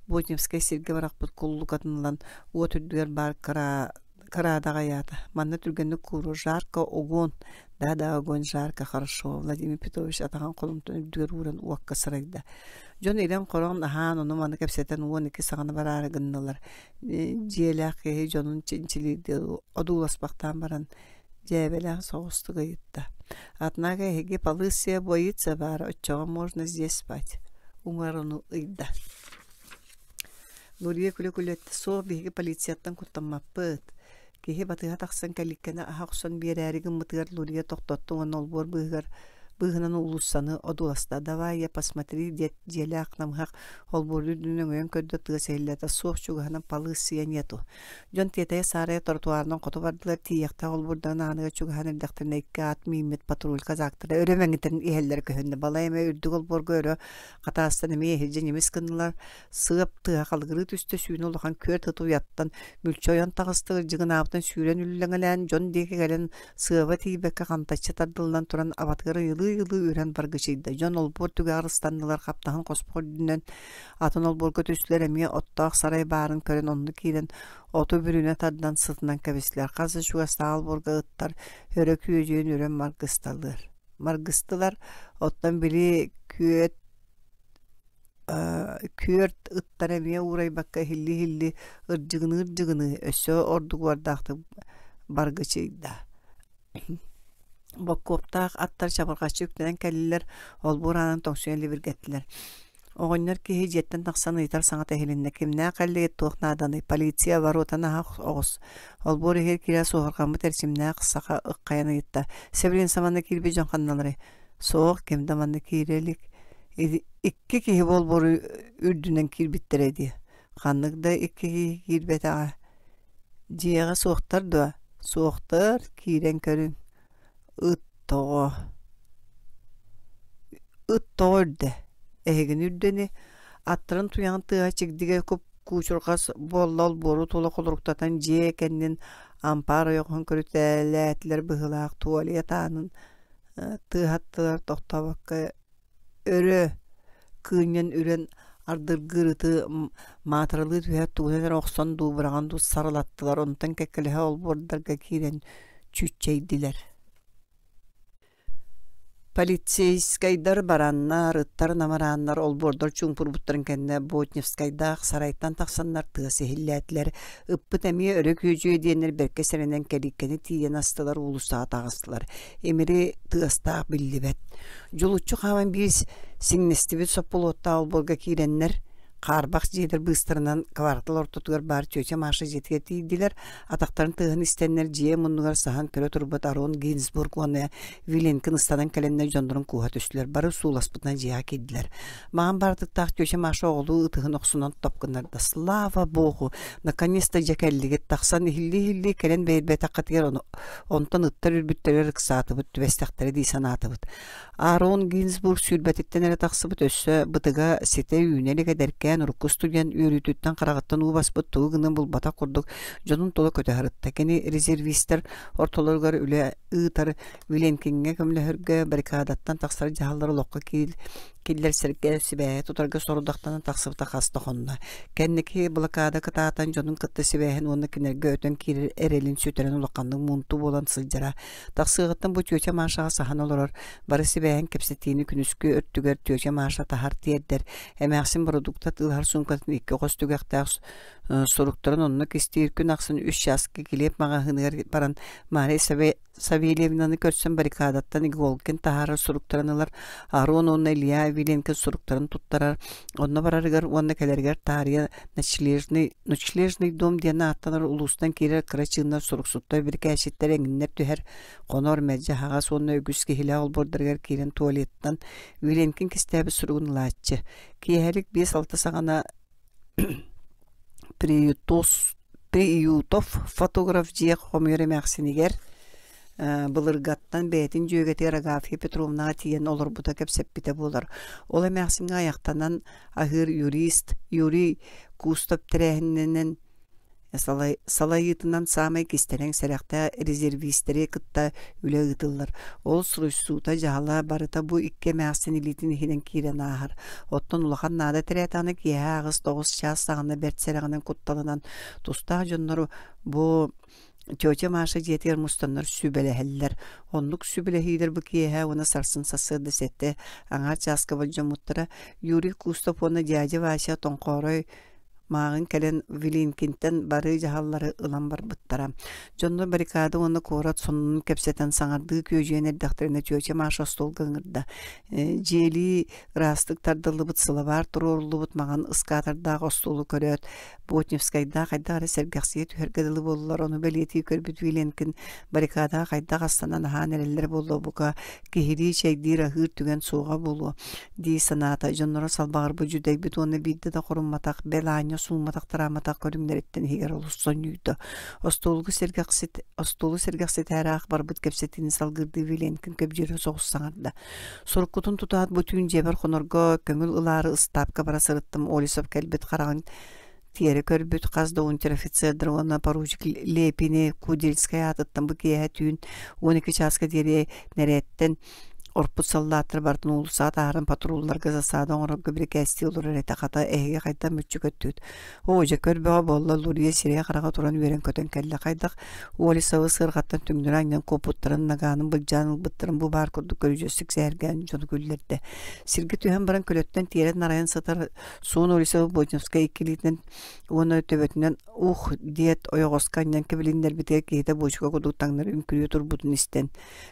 Ботневскай сиргэ бырахпыт куллукатын ылан уот үрдүгэр баар кыраада аҕыйаата. Манна түргэнник кууруо жарко огонь да-да огонь жарко хорошо Владимир Петрович атаҕын холумтан үрдүгэр ууран уокка сырайда. Дьон ирэн-хорон аһаан ону-маны кэпсэтэн 12 саҕана бараары гыннылар. Дьиэлээх киһи дьонун чинчилиирдии одууласпахтаан баран дьээбэлээх соҕустук ыйытта: «Однако эһиги полиция боится баара, оччоҕо можно здесь спать» уҥар ону ыйда. Лурье күлэ-күлэ эттэ: «Суох, биһиги полицияттан куттаммаппыт. Киһи батыһа тахсан кэликкэни аһа охсон биэрээри гыммытыгар Лурье тохтотто уонна олбуор быыһыгар быыһынан уулуссаны одууласта. «Давай я посмотри» диэт дьиэлээх намыһах олбуору үрдүнэн өҥөйөн көрдө, тыас иһиллээтэ, суох чугаһынан полиция нету. Дьон тиэтэйэ-саарайа тротуарынан хоту бардылар, тиийиэхтээх олбуордарын ааныгар чугаһаан эрдэхтэринэ икки аат мииммит патруль казактара өрө мэҥитэн иһэллэрэ көһүннэ. Балай эмэ үрдүк олбуорга өрө хатаастан эмиэ иһирдьэ ньимис гыннылар, сыап тыаһа халыгырыы түстэ, сүүнэ улахан күөрт ыт уйаттан мүлчү ойон таҕыста, ырдьыгынаабытын сүүрэн үллэҥэлээн дьон диэки кэлэн сыаба тиийбэккэ хантаччы тардыллан туран абатыгар ыйылыы-ыйылыы үрэн баргычыйда. Дьон олбуор түгэҕэр ыстаннылар, хаптаһын хоспох үрдүнэн атын олбуорга түстүлэр, эмиэ оттоох сарай баарын көрөн онно киирэн оту бүрүнэ тардан сытынан кэбистилэр. Хас да чугастааҕы олбуорга ыттар өрө күөдьүйэн үрэн маргысталлар. Маргыстылар, оттон били күөт күөрт ыттара эмиэ уурайбакка иһиллии-иһиллии ырдьыгыныы-ырдьыгыныы өссө ордук уордаахтык баргычыйда. Боккуоптаах аттар чабырҕаччы үктэнэн кэллилэр, олбуор аанын тоҥсуйан либиргэттилэр. Оҕонньор киһи дьиэттэн тахсан ыйытар саҥата иһилиннэ: «Кимнээх кэллигит, туох нааданый? Полиция воротаны аһа оҕус». Олбуор иһигэр киирэ суоһурҕаммыт эрчимнээх саха ыххайан ыйытта: «Сэбилин саманна киирбит дьон ханналарый?» «Суох, ким да манна киирэ илик. Икки киһи буолбору үрдүнэн киирбиттэрэ дии. Ханнык да икки киһи киирбэтэҕэ. Дьиэҕэ суохтар дуо? Суохтар, киирэн көрүҥ. Ыт тоҕо? Ыт тоҕо үрдэ? Эһигини үрдэни? Аттарын туйаҕын тыаһа чигдигэ куп-куучурҕас буолла олбуору тула холоруктатан дьиэ кэннин ампаар ойоҕоһун көрүтэлээтилэр быһыылаах туалет аанын тыаһаттылар тохтообокко өрө кыынньан үрэн ардыргыыр ыты маатыралыы түһээт тугунан эрэ охсон дуу быраҕан дуу сарылаттылар онтон кэккэлэһэ олбуордарга киирэн чүччэйдилэр Полицейскайдар бараннар, ыттар намырааннар олбуордар чуумпурбуттарын кэннэ Ботневскайдаах сарайтан тахсаннар тыас иһиллээтилэр. Ыппыт эмиэ өрө күөдьүйэ диэннэр бэркэ сэрэнэн кэлииккэни тиийэн астылар, уулуссаҕа таҕыстылар. Имири тыастаах биллибэт. Дьулуччу хааман биир сиҥнэстибит соппулуоттаах олбуорга киирэннэр, хаарбах дьиэлэр быыстарынан квартал ортотугар баар тетя Маша дьиэтигэр тиийдилэр. Атахтарын тыаһын истэннэр дьиэ муннугар саһан көрө турбут Арон Гинзбург уонна Виленкин ыстанан кэлэннэр дьоннорун кууһа түстүлэр. Бары сууласпытынан дьиэҕэ киирдилэр. Маҕан баартыктаах тетя Маша оҕолуу ытыһын охсунан топ гыннарда. Слава Богу! Наконец-то дьэ кэллигит. Тахсан иһиллии-иһиллии кэлэн бэйэрбэтэххитигэр онтон ыттар үрбүттэригэр ыксаатыбыт, түбэстэхтэрэ дии санаатыбыт. Аарон Гинзбург сүүрбэтиттэн эрэ тахсыбыт өссө бытыга ситэ үүнэ илик эдэркээн урукку студент үөрүүтүттэн хараҕыттан уу баспыт тугу гыныан булбатах курдук дьонун тула көтө сырытта. Кини резервистэр ортолоругар үлэ ыытар Виленкиҥҥэ көмөлөһөргө баррикадаттан тахсар дьаһаллары олоххо киллэрсэргэ сибээһи тутарга сорудахтанан тахсыбыта хас да хонно. Кэнники блокада кытаатан дьонун кытта сибээһин уонна кинилэргэ өтөн киирэр эрэлин сүтэрэн улаханнык муунту буолан сылдьара. Тахсыаҕыттан бу тетя Машаҕа саһан олорор, бары сибээһин кэпсэтиини күнүскү өттүгэр тетя Маша таһар тиэрдэр, эмээхсин бородуукта атыылаһар суумкатын икки хос түгэхтээх суруктарын онно кистиир, күн ахсын үс чааска килиэп маҕаһыыныгар баран Мария Савельевнаны көрсөн баррикадаттан Иголкин таһаарар суруктарын ылар, Арон уонна Илья Виленкин суруктарын туттарар, онно барарыгар уонна кэлэригэр таарыйа ночлежный, ночлежный дом диэн ааттанар улуустан киирэр кыра чыыннар суруксуттар, бирикээсчиттэр эҥиннэр түһэр, хонор, мэлдьи аһаҕас уонна үгүс киһилээх олбуордарыгар киирэн туалеттан Виленкин кистээбит суругун ылааччы. Киэһэлик 5-6 саҕана Приютос Приютов фотограф дьиэ хомуйар эмээхсинигэр былыргаттан бэйэтин дьүөгэтигэр Агафья Петровнаҕа тиийэн олорбута кэпсэппитэ буолар. Ол эмээхсиҥҥэ айахтанан аһыыр юрист Юрий Кустов тэрээһининэн салайыытынан саамай кистэлэҥ сэрэхтээх резервистэри кытта үлэ ыытыллар. Ол суруйсуута, дьаһала барыта бу икки эмээхсин илиитин иһинэн киирэн ааһар. Оттон улахан наада тирээтэҕинэ киэһэ аҕыс-тоҕус чаас саҕана бэрт сэрэҕинэн кутталынан тустаах дьоннору бу тетя Маша дьиэтигэр мустаннар сүбэлэһэллэр. Оннук сүбэлэһиилэр бу киэһэ уонна сарсын сарсыарда сэттэ аҥаар чааска болдьоммуттара. Юрий Кустов уонна дядя Вася Тоҥхоорой Мааҕын кэлэн Вилинкинтэн бары дьаһаллары ылан барбыттара. Дьоннор баррикада уонна куорат сонунун кэпсэтэн саҥардыы күөдьүйэн эрдэхтэринэ тетя Маша остуолга ыҥырда. Дьиэлии ыраастык тардыллыбыт сылабаар туруоруллубут маҥан ыскаатардаах остуолу көрөөт, Ботневскайдаах хайдах эрэ сэргэхсийэ түһэргэ дылы буоллулар, ону бэлиэтии көрбүт Виленкин баррикадаҕа хайдах астанан аһаан эрэллэрэ буолла бука киһилии чэйдиир аһыыр түгэн суоҕа буолуо дии санаата. Дьонноро салбаҕырбыт дьүдэйбит уонна биирдэ да хорумматах, бэл аанньа суумматах-тараамматах көрүҥнэриттэн иһигэр олус сонньуйда. Остуолгу сэргэхсит остуолу сэргэхситээри аах барбыт кэпсэтиини салгыырдыы Виленкин көбдьүөрэ соҕус саҥарда. Суруккутун тутаат бу түүн дьиэбэр хонорго көҥүл ылаары ыстаапка бара сырыттым. Олесов кэлбит хараҕын тиэрэ көрбүт хас да унтер-офицердары уонна поручик Лепини Кудельскай аатыттан бу киэһэ түүн 12 чааска диэри нэрээттэн орпут саллааттары барытын уулуссаҕа таһааран патрулларга засада оҥорорго бирикээстии олорор этэ. Хата эһиги хайдах мүччү көттүгүт? Оо, дьэ көр бөҕө буолла, Лурье сирэйэ-хараҕа туран үөрэн-көтөн кэллэ. Хайдах Уолисовы сыарҕаттан түҥнэри анньан куоппуттарын, нагаанын былдьаан ылбыттарын бу баар курдук көрүдьүөстүк сэһэргээн дьону күллэрдэ. Сиргэ түһэн баран көлөттөн тиэрэ нарайан сытар суон Олесовы Ботневскай икки илиитинэн уонна төбөтүнэн ух диэт ойоҕоско анньан кэбилиннэрбитигэр киһитэ буочука курдук таҥнары үҥкүрүйэ турбутун истэн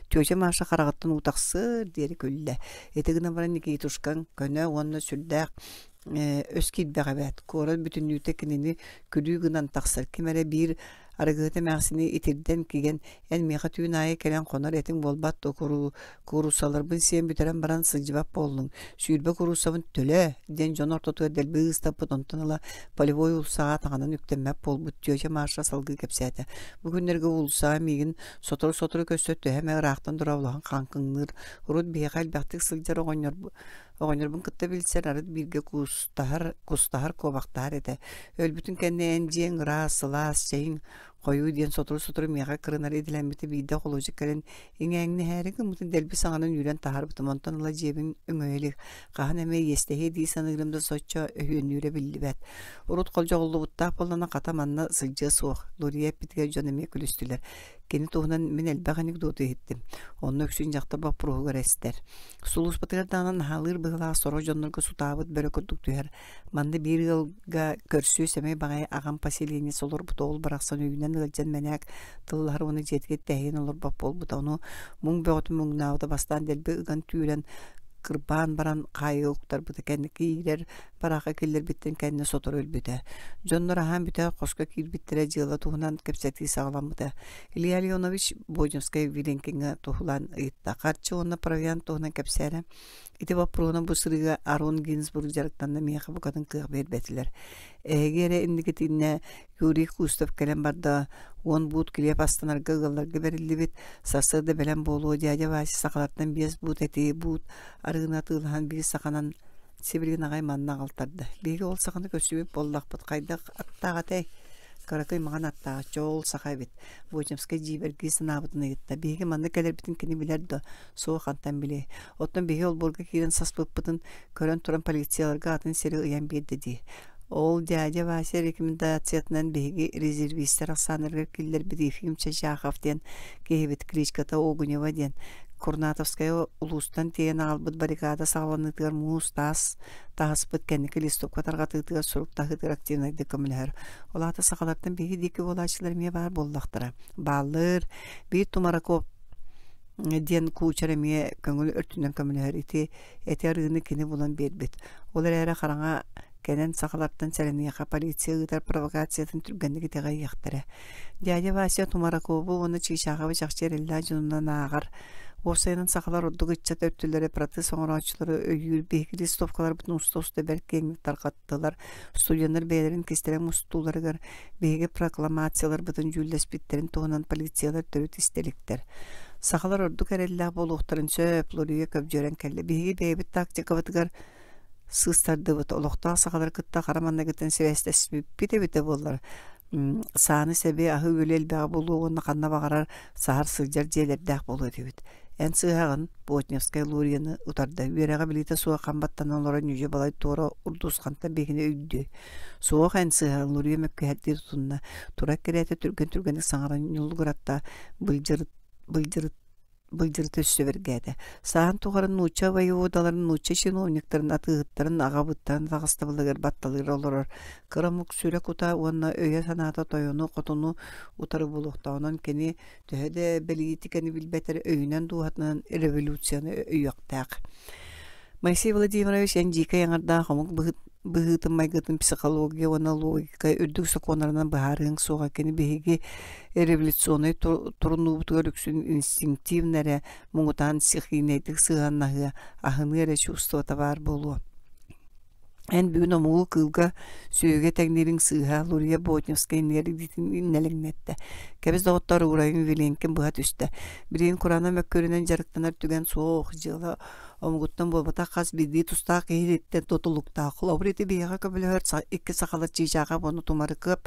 тетя Маша хараҕыттан уу тахсыар диэри күллэ. Ити гынан баран Никитушкаҥ көнө уонна сүрдээх өс киирбэх эбээт. Куорат бүтүннүүтэ кинини күлүү гынан тахсар. Ким эрэ биир арыгыһыт эмээхсини итирдэн кигэн, эн миэхэ түүн аайы кэлэн хонор этиҥ буолбат дуо, кууруссаларбын сиэн бүтэрэн баран сылдьыбат буоллуҥ, 20 кууруссабын төлөө диэн дьон ортотугар дэлби ыыстаппыт, онтон ыла полевой уулуссаҕа атаҕынан үктэммэт буолбут тетя Маша салгыы кэпсээтэ. Бу күннэргэ уулуссаҕа миигин сотору-сотору көрсө төһө эмэ ыраахтан дорооболоһон хаҥкыҥныыр. Урут биһиэхэ элбэхтик сылдьар оҕонньор Оҕонньорбун кытта билсэр, арыт бииргэ куустаһар, кустаһар, куобахтаһар этэ. Өлбүтүн кэннэ эн дьиэҥ ыраас, сылаас, чэйиҥ хойуу диэн сотору-сотору миэхэ кырынар идэлэммитэ биирдэ холуочук кэлэн иҥээҥнэһээри гыммытын дэлби саҥанан үүрэн таһаарбытым. Онтон ыла дьиэбин өҥөйө илик. Хаһан эмэ иэстэһиэ дии саныырым да соччо өһүөннүүрэ биллибэт. Урут холдьоҕуллубуттаах буоллаҕына хата манна сылдьыа суох. Лурье эппитигэр дьон эмиэ күлүстүлэр. Кини туһунан мин элбэх анекдоту иһиттим. Онно үксүн дьахтар боппуруоһугар эстэр. Сулууспатыгар даҕаны наһаалыыр быһыылаах сорох дьоннорго сутаабыт бөрө курдук түһэр. Манна биир ыалга көрсүө сэмэй баҕайы аҕам поселенец олорбут ол барахсан өйүнэн ыалдьан мэнээк тыллаһар уонна дьиэтигэр тэһийэн олорбот буолбута. Ону муҥ бөҕөтүн муҥнаабыта бастаан дэлби ыган түүрэн кырбаан баран хаайыыга уктарбыта кэнники иирэр бараахха киллэрбиттэрин кэннэ сотору өлбүтэ. Дьоннор аһаан бүтэ хоско киирбиттэрэ дьыала туһунан кэпсэтии саҕаламмыта. Илья Леонович Бодневскай Виленкиҥҥа туһулаан ыйытта. Харчы уонна провиант туһунан кэпсээнэ. Ити боппуруоһунан бу сырыыга Арон Гинзбург дьарыктанна миэхэ букатын кыах биэрбэтилэр. Эһиги эрэ инникитинэ Юрий Кустов кэлэн барда, 10 буут килиэп астанарга ыалларга бэриллибит, сарсыарда бэлэм буолуо дядя Вася сахалартан 5 буут эти буут арыыны атыылаһан биир саханан сибилигин аҕай манна аҕалтарда. Биһиги ол саханы көрсүбүт буоллахпыт хайдах аттаах этэй? Кыракый маҥан аттаах чоол саха эбит. Вотинскай дьиибэргии санаабытын ыйытта. Биһиги манна кэлэрбитин кини билэр дуо? Суох хантан билиэй. Оттон биһиги олбуорга киирэн саспыппытын көрөн туран полицияларга атын сири ыйан биэрдэ дии. Ол дядя Вася рекомендациятынан биһиги резервистэр ахсааннарыгар киллэрбит Ефим Чачахов диэн киһибит кличката Огунева диэн Курнатовская улуустан тиэйэн аҕалбыт баррикада саҕаланыытыгар муус-таас таһыспыт кэнники листовка тарҕатыытыгар сурук таһыытыгар активнайдык көмөлөһөр. Ол аата сахалартан биһиги диэки буолааччылар эмиэ баар буоллахтара. Бааллыр. Биир Тумараков диэн куучар эмиэ көҥүл өртүнэн көмөлөһөр. Ити эти арыыны кини булан биэрбит. Ол эрээри хараҥа кэнэн сахалартан сэрэниэхэ полиция ыытар провокациятын түргэнник итэҕэйиэхтэрэ. Дядя Вася Тумаракову уонна Чыычааҕабы чахчы эрэллээх дьонунан ааҕар. Уопсайынан сахалар ордук ыччат өртүлэрэ протез оҥорооччулары өйүүр биһиги листовкаларбытын уста-уста бэрт киэҥник тарҕаттылар. Студеннар бэйэлэрин кистэлэҥ мустууларыгар биһиги прокламацияларбытын дьүүллэспиттэрин туһунан полициялар төрүт истэ иликтэр. Сахалар ордук эрэллээх буолуохтарын сөп, Лоруйа көбдьүөрэн кэллэ. Биһиги бэйэбит тактикабытыгар сыыстардыбыт. Олохтоох сахалары кытта хара манныгыттан сибээстэспиппит эбитэ буоллар, сааны-сэби, аһы-үөлү элбэҕи булуо уонна ханна баҕарар саһар сылдьар дьиэлэрдээх буолуо этибит. Эн сыыһаҕын, Плотневскай Лурьяны утарда. Үөрэҕэ-билиитэ суох хам баттанан олорон ньүдьү-балай туора урдуусхантан биһигини өйдүө. Суох эн сыыһаҕын, Лурья мөккүһэрдии тутунна. Тура эккирээтэ түргэн-түргэнник саҥаран ньулгуратта, былдьырыт былдьырыт. былдьырыта өссө бэргээтэ. Сааһын тухары нуучча воеводаларын, нуучча чиновниктарын, атыыһыттарын аҕабыттарын атаҕастабылыгар батталыыр олорор кыра омук сүрэ кута уонна өйө-санаата тойону, хотуну утары буолуохтааҕынан кини төһө да бэлиитикэни билбэтэр өйүнэн дууһатынан революцияны өйүөхтээх. Моисей Владимирович эн дьиикэй аҥардаах омук быһыытын-майгытын психология уонна логика үрдүк сокуоннарынан быһаарыаҥ суоҕа. Кини биһиги революционнай турунуубутугар үксүн инстинктивно эрэ муҥутаан стихийнэйдик сыһыаннаһыа, аһыныы эрэ чувствота баар буолуо. Эн бүгүн омугу кыылга, сүөһүгэ тэҥниириҥ сыыһа, Лурье Ботневскай иннигэр илиитин нэлэҥнэттэ. Кэбис доҕоттоор, уурайыҥ Виленкин быһа түстэ. Билигин кураанах мөккүөрүнэн дьарыктанар түгэн суох, дьыала омугуттан буолбатах хас биирдии тустаах киһититтэн тутулуктаах. Холобур, ити биһиэхэ көмөлөһөр икки сахалар чыычааҕа уонна тумарыкыап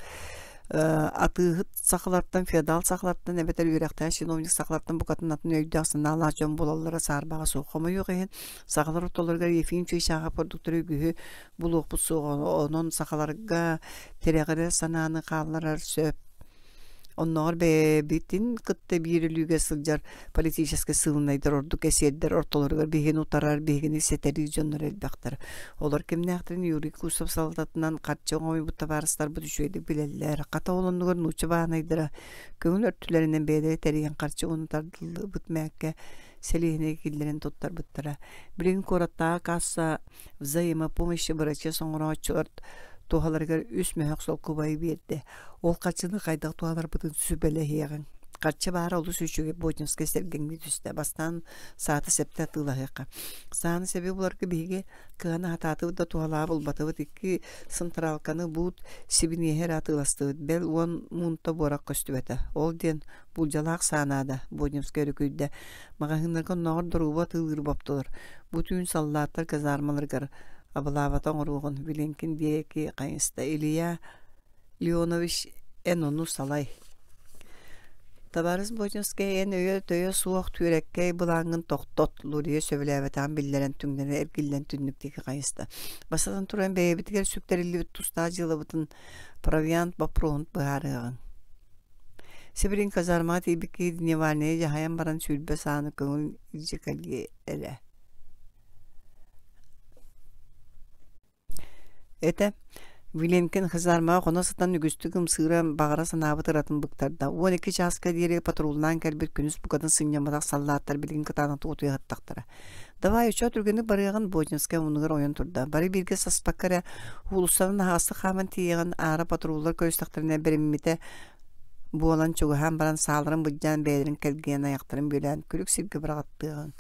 атыыһыт сахалартан, феодал сахалартан эбэтэр үөрэхтээх чиновник сахалартан букатын атын өйдөөх-санаалаах дьон буолаллара саарбаҕа суох. Хомойуох иһин, Сахалар ортолоругар Ефим Чыычааҕа курдуктары үгүһү булуохпут суоҕа, онон сахаларга тирэҕирэр санааны хаалларар сөп. Оннооҕор бэйэбитин кытта биир өлүүгэ сылдьар политическай сыылынайдар ордук эсиэрдэр ортолоругар биһигини утарар, биһигини сэтэриир дьоннор элбэхтэр. Олор кимнээхтэрин Юрий Кусов салалтатынан харчы оҥоойбут табаарыстарбыт үчүгэйдик билэллэр. Хата ол оннугар нуучча бааһынайдара көҥүл өртүлэринэн бэйэлэрэ тэрийэн харчы угун тардыллыбыт мээккэ сэлиэһинэйгэ киллэрэн туттарбыттара. Билигин куораттааҕы касса взаимопомощи бырачыас оҥорооччулар туһаларыгар үс мөһөх солкуобайы биэрдэ. Ол харчыны хайдах туһанарбытын сүбэлэһиэҕиҥ. Харчы баара олус үчүгэй Ботинскай сэргэҥнии түстэ. Бастаан сааты сэптэ атыылаһыахха. Сааны сэби буларга биһиги кыһаны сатаатыбыт да туһалааҕы булбатыбыт. Икки сынтаралканы буут сибиниэһи эрэ атыыластыбыт. Бэл уон муунта буорах көстүбэтэ. Ол диэн Булдьалаах саа наада, Бодневскай өрүкүйдэ. Маҕаһыыннарга оннооҕор доруоба атыылыыр боптулар. Бу түүн саллааттар казармаларыгар абылаабата оҥоруоҕун Виленкин диэки хайыста. Илья Леонович, эн ону салай. Табаарыс Ботинскай эн өйө-төйө суох түөрэккэй былааҥҥын тохтот, Лурия сөбүлээбэтэҕин биллэрэн түҥнэри эргиллэн түннүк диэки хайыста. Бастатан туран бэйэбитигэр сүктэриллибит тустаах дьыалабытын провиант боппуруоһун быһаарыаҕыҥ. Сибилигин казармаҕа тиийбит киһи дневальнайы дьаһайан баран 20 сааны көҥүл илдьэ кэлиэ эрэ Этэ Виленкин казармаҕа хоно сытан үгүстүк ымсыыра баҕара санаабыт ыратын быктарда. 12 чааска диэри патруллаан кэлбит күнүс букатын сынньамматах саллааттар билигин кытаанахтык утуйа сыттахтара. Давай, оччо түргэнник барыаҕын, Ботинскай муннугар ойон турда. Бары бииргэ саспакка эрэ уулуссанан аһаҕастык хааман тиийэҕин, аара патруллар көрүстэхтэринэ бэриммитэ буолан чугаһаан баран сааларын былдьаан бэйэлэрин кэлгийэн айахтарын бүөлээн күлүк сиргэ быраҕаттыаҕыҥ.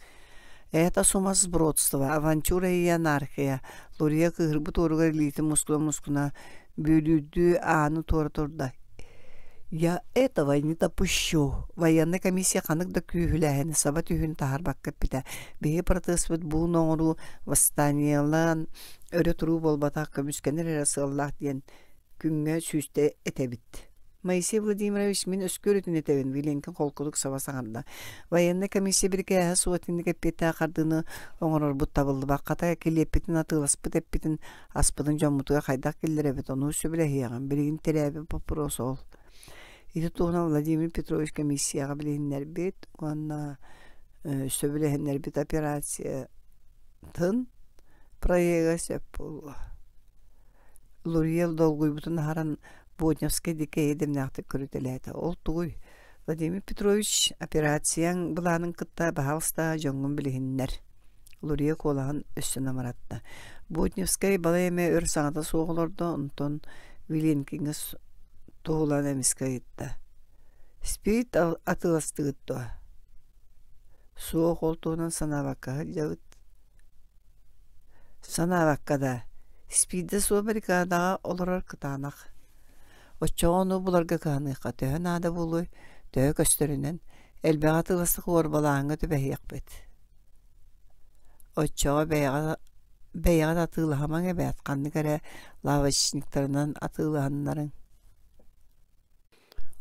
Это сумасбродство, авантюра и анархия. Лурье кыыһырбыт уоругар илиитин мускуна-мускуна бүөлүүрдүү ааны туора турда. Я этого не допущу. Военнай комиссия ханнык да күүһүлээһини саба түһүүнү таһаарбакка эппитэ. Биһиги протеспыт буун оҥоруу восстаниелаан өрө туруу буолбатах, көмүскэнэр эрэ сыаллаах диэн күҥҥэ сүүстэ этэбит. Моисей Владимирович, мин өскүөрүтүн этэбин, Виленкин холкутук саба саҥарда. Военнай комиссия бирикээһэ суох итинник эппиэттээх хардыыны оҥорорбут табыллыбат. Хата, килиэппитин атыыласпыт эппитин, аспытын дьоммутугар хайдах киллэрэбит, ону сөбүлэһиэҕим. Билигин тирээбит боппуруос ол. Ити туһунан Владимир Петрович комиссияҕа билиһиннэрбит уонна сөбүлэһиннэрбит операциятын проега сөп буолуо. Лурье долгуйбутун аһаран Бодневскай диэки эйэ-дэмнээхтик көрүтэлээтэ. Ол тугуй? Владимир Петрович, операцияҥ былаанын кытта баһаалыста дьоҥҥун билиһиннэр. Лурье куолаһын өссө намыратта. Ботневскай балай эмэ өр саҥата суох олордо, онтон Виленкиҥҥэ туһулаан эмискэ ыйытта. «Спирт атыыластыгыт дуо?» «Суох, ол туһунан санаабакка сылдьабыт». Санаабакка да, спирдэ суох баррикадаҕа олорор кытаанах. Оччоҕо ону буларга кыһаныахха төһө наада буолуой, төһө көстөрүнэн, элбэҕи атыыластах уорбалааһыҥҥа түбэһиэхпит. Оччоҕо бэйэҕэ бэйэҕит атыылаһымаҥ эбээт, ханнык эрэ лавочниктарынан атыылаһыннарыҥ.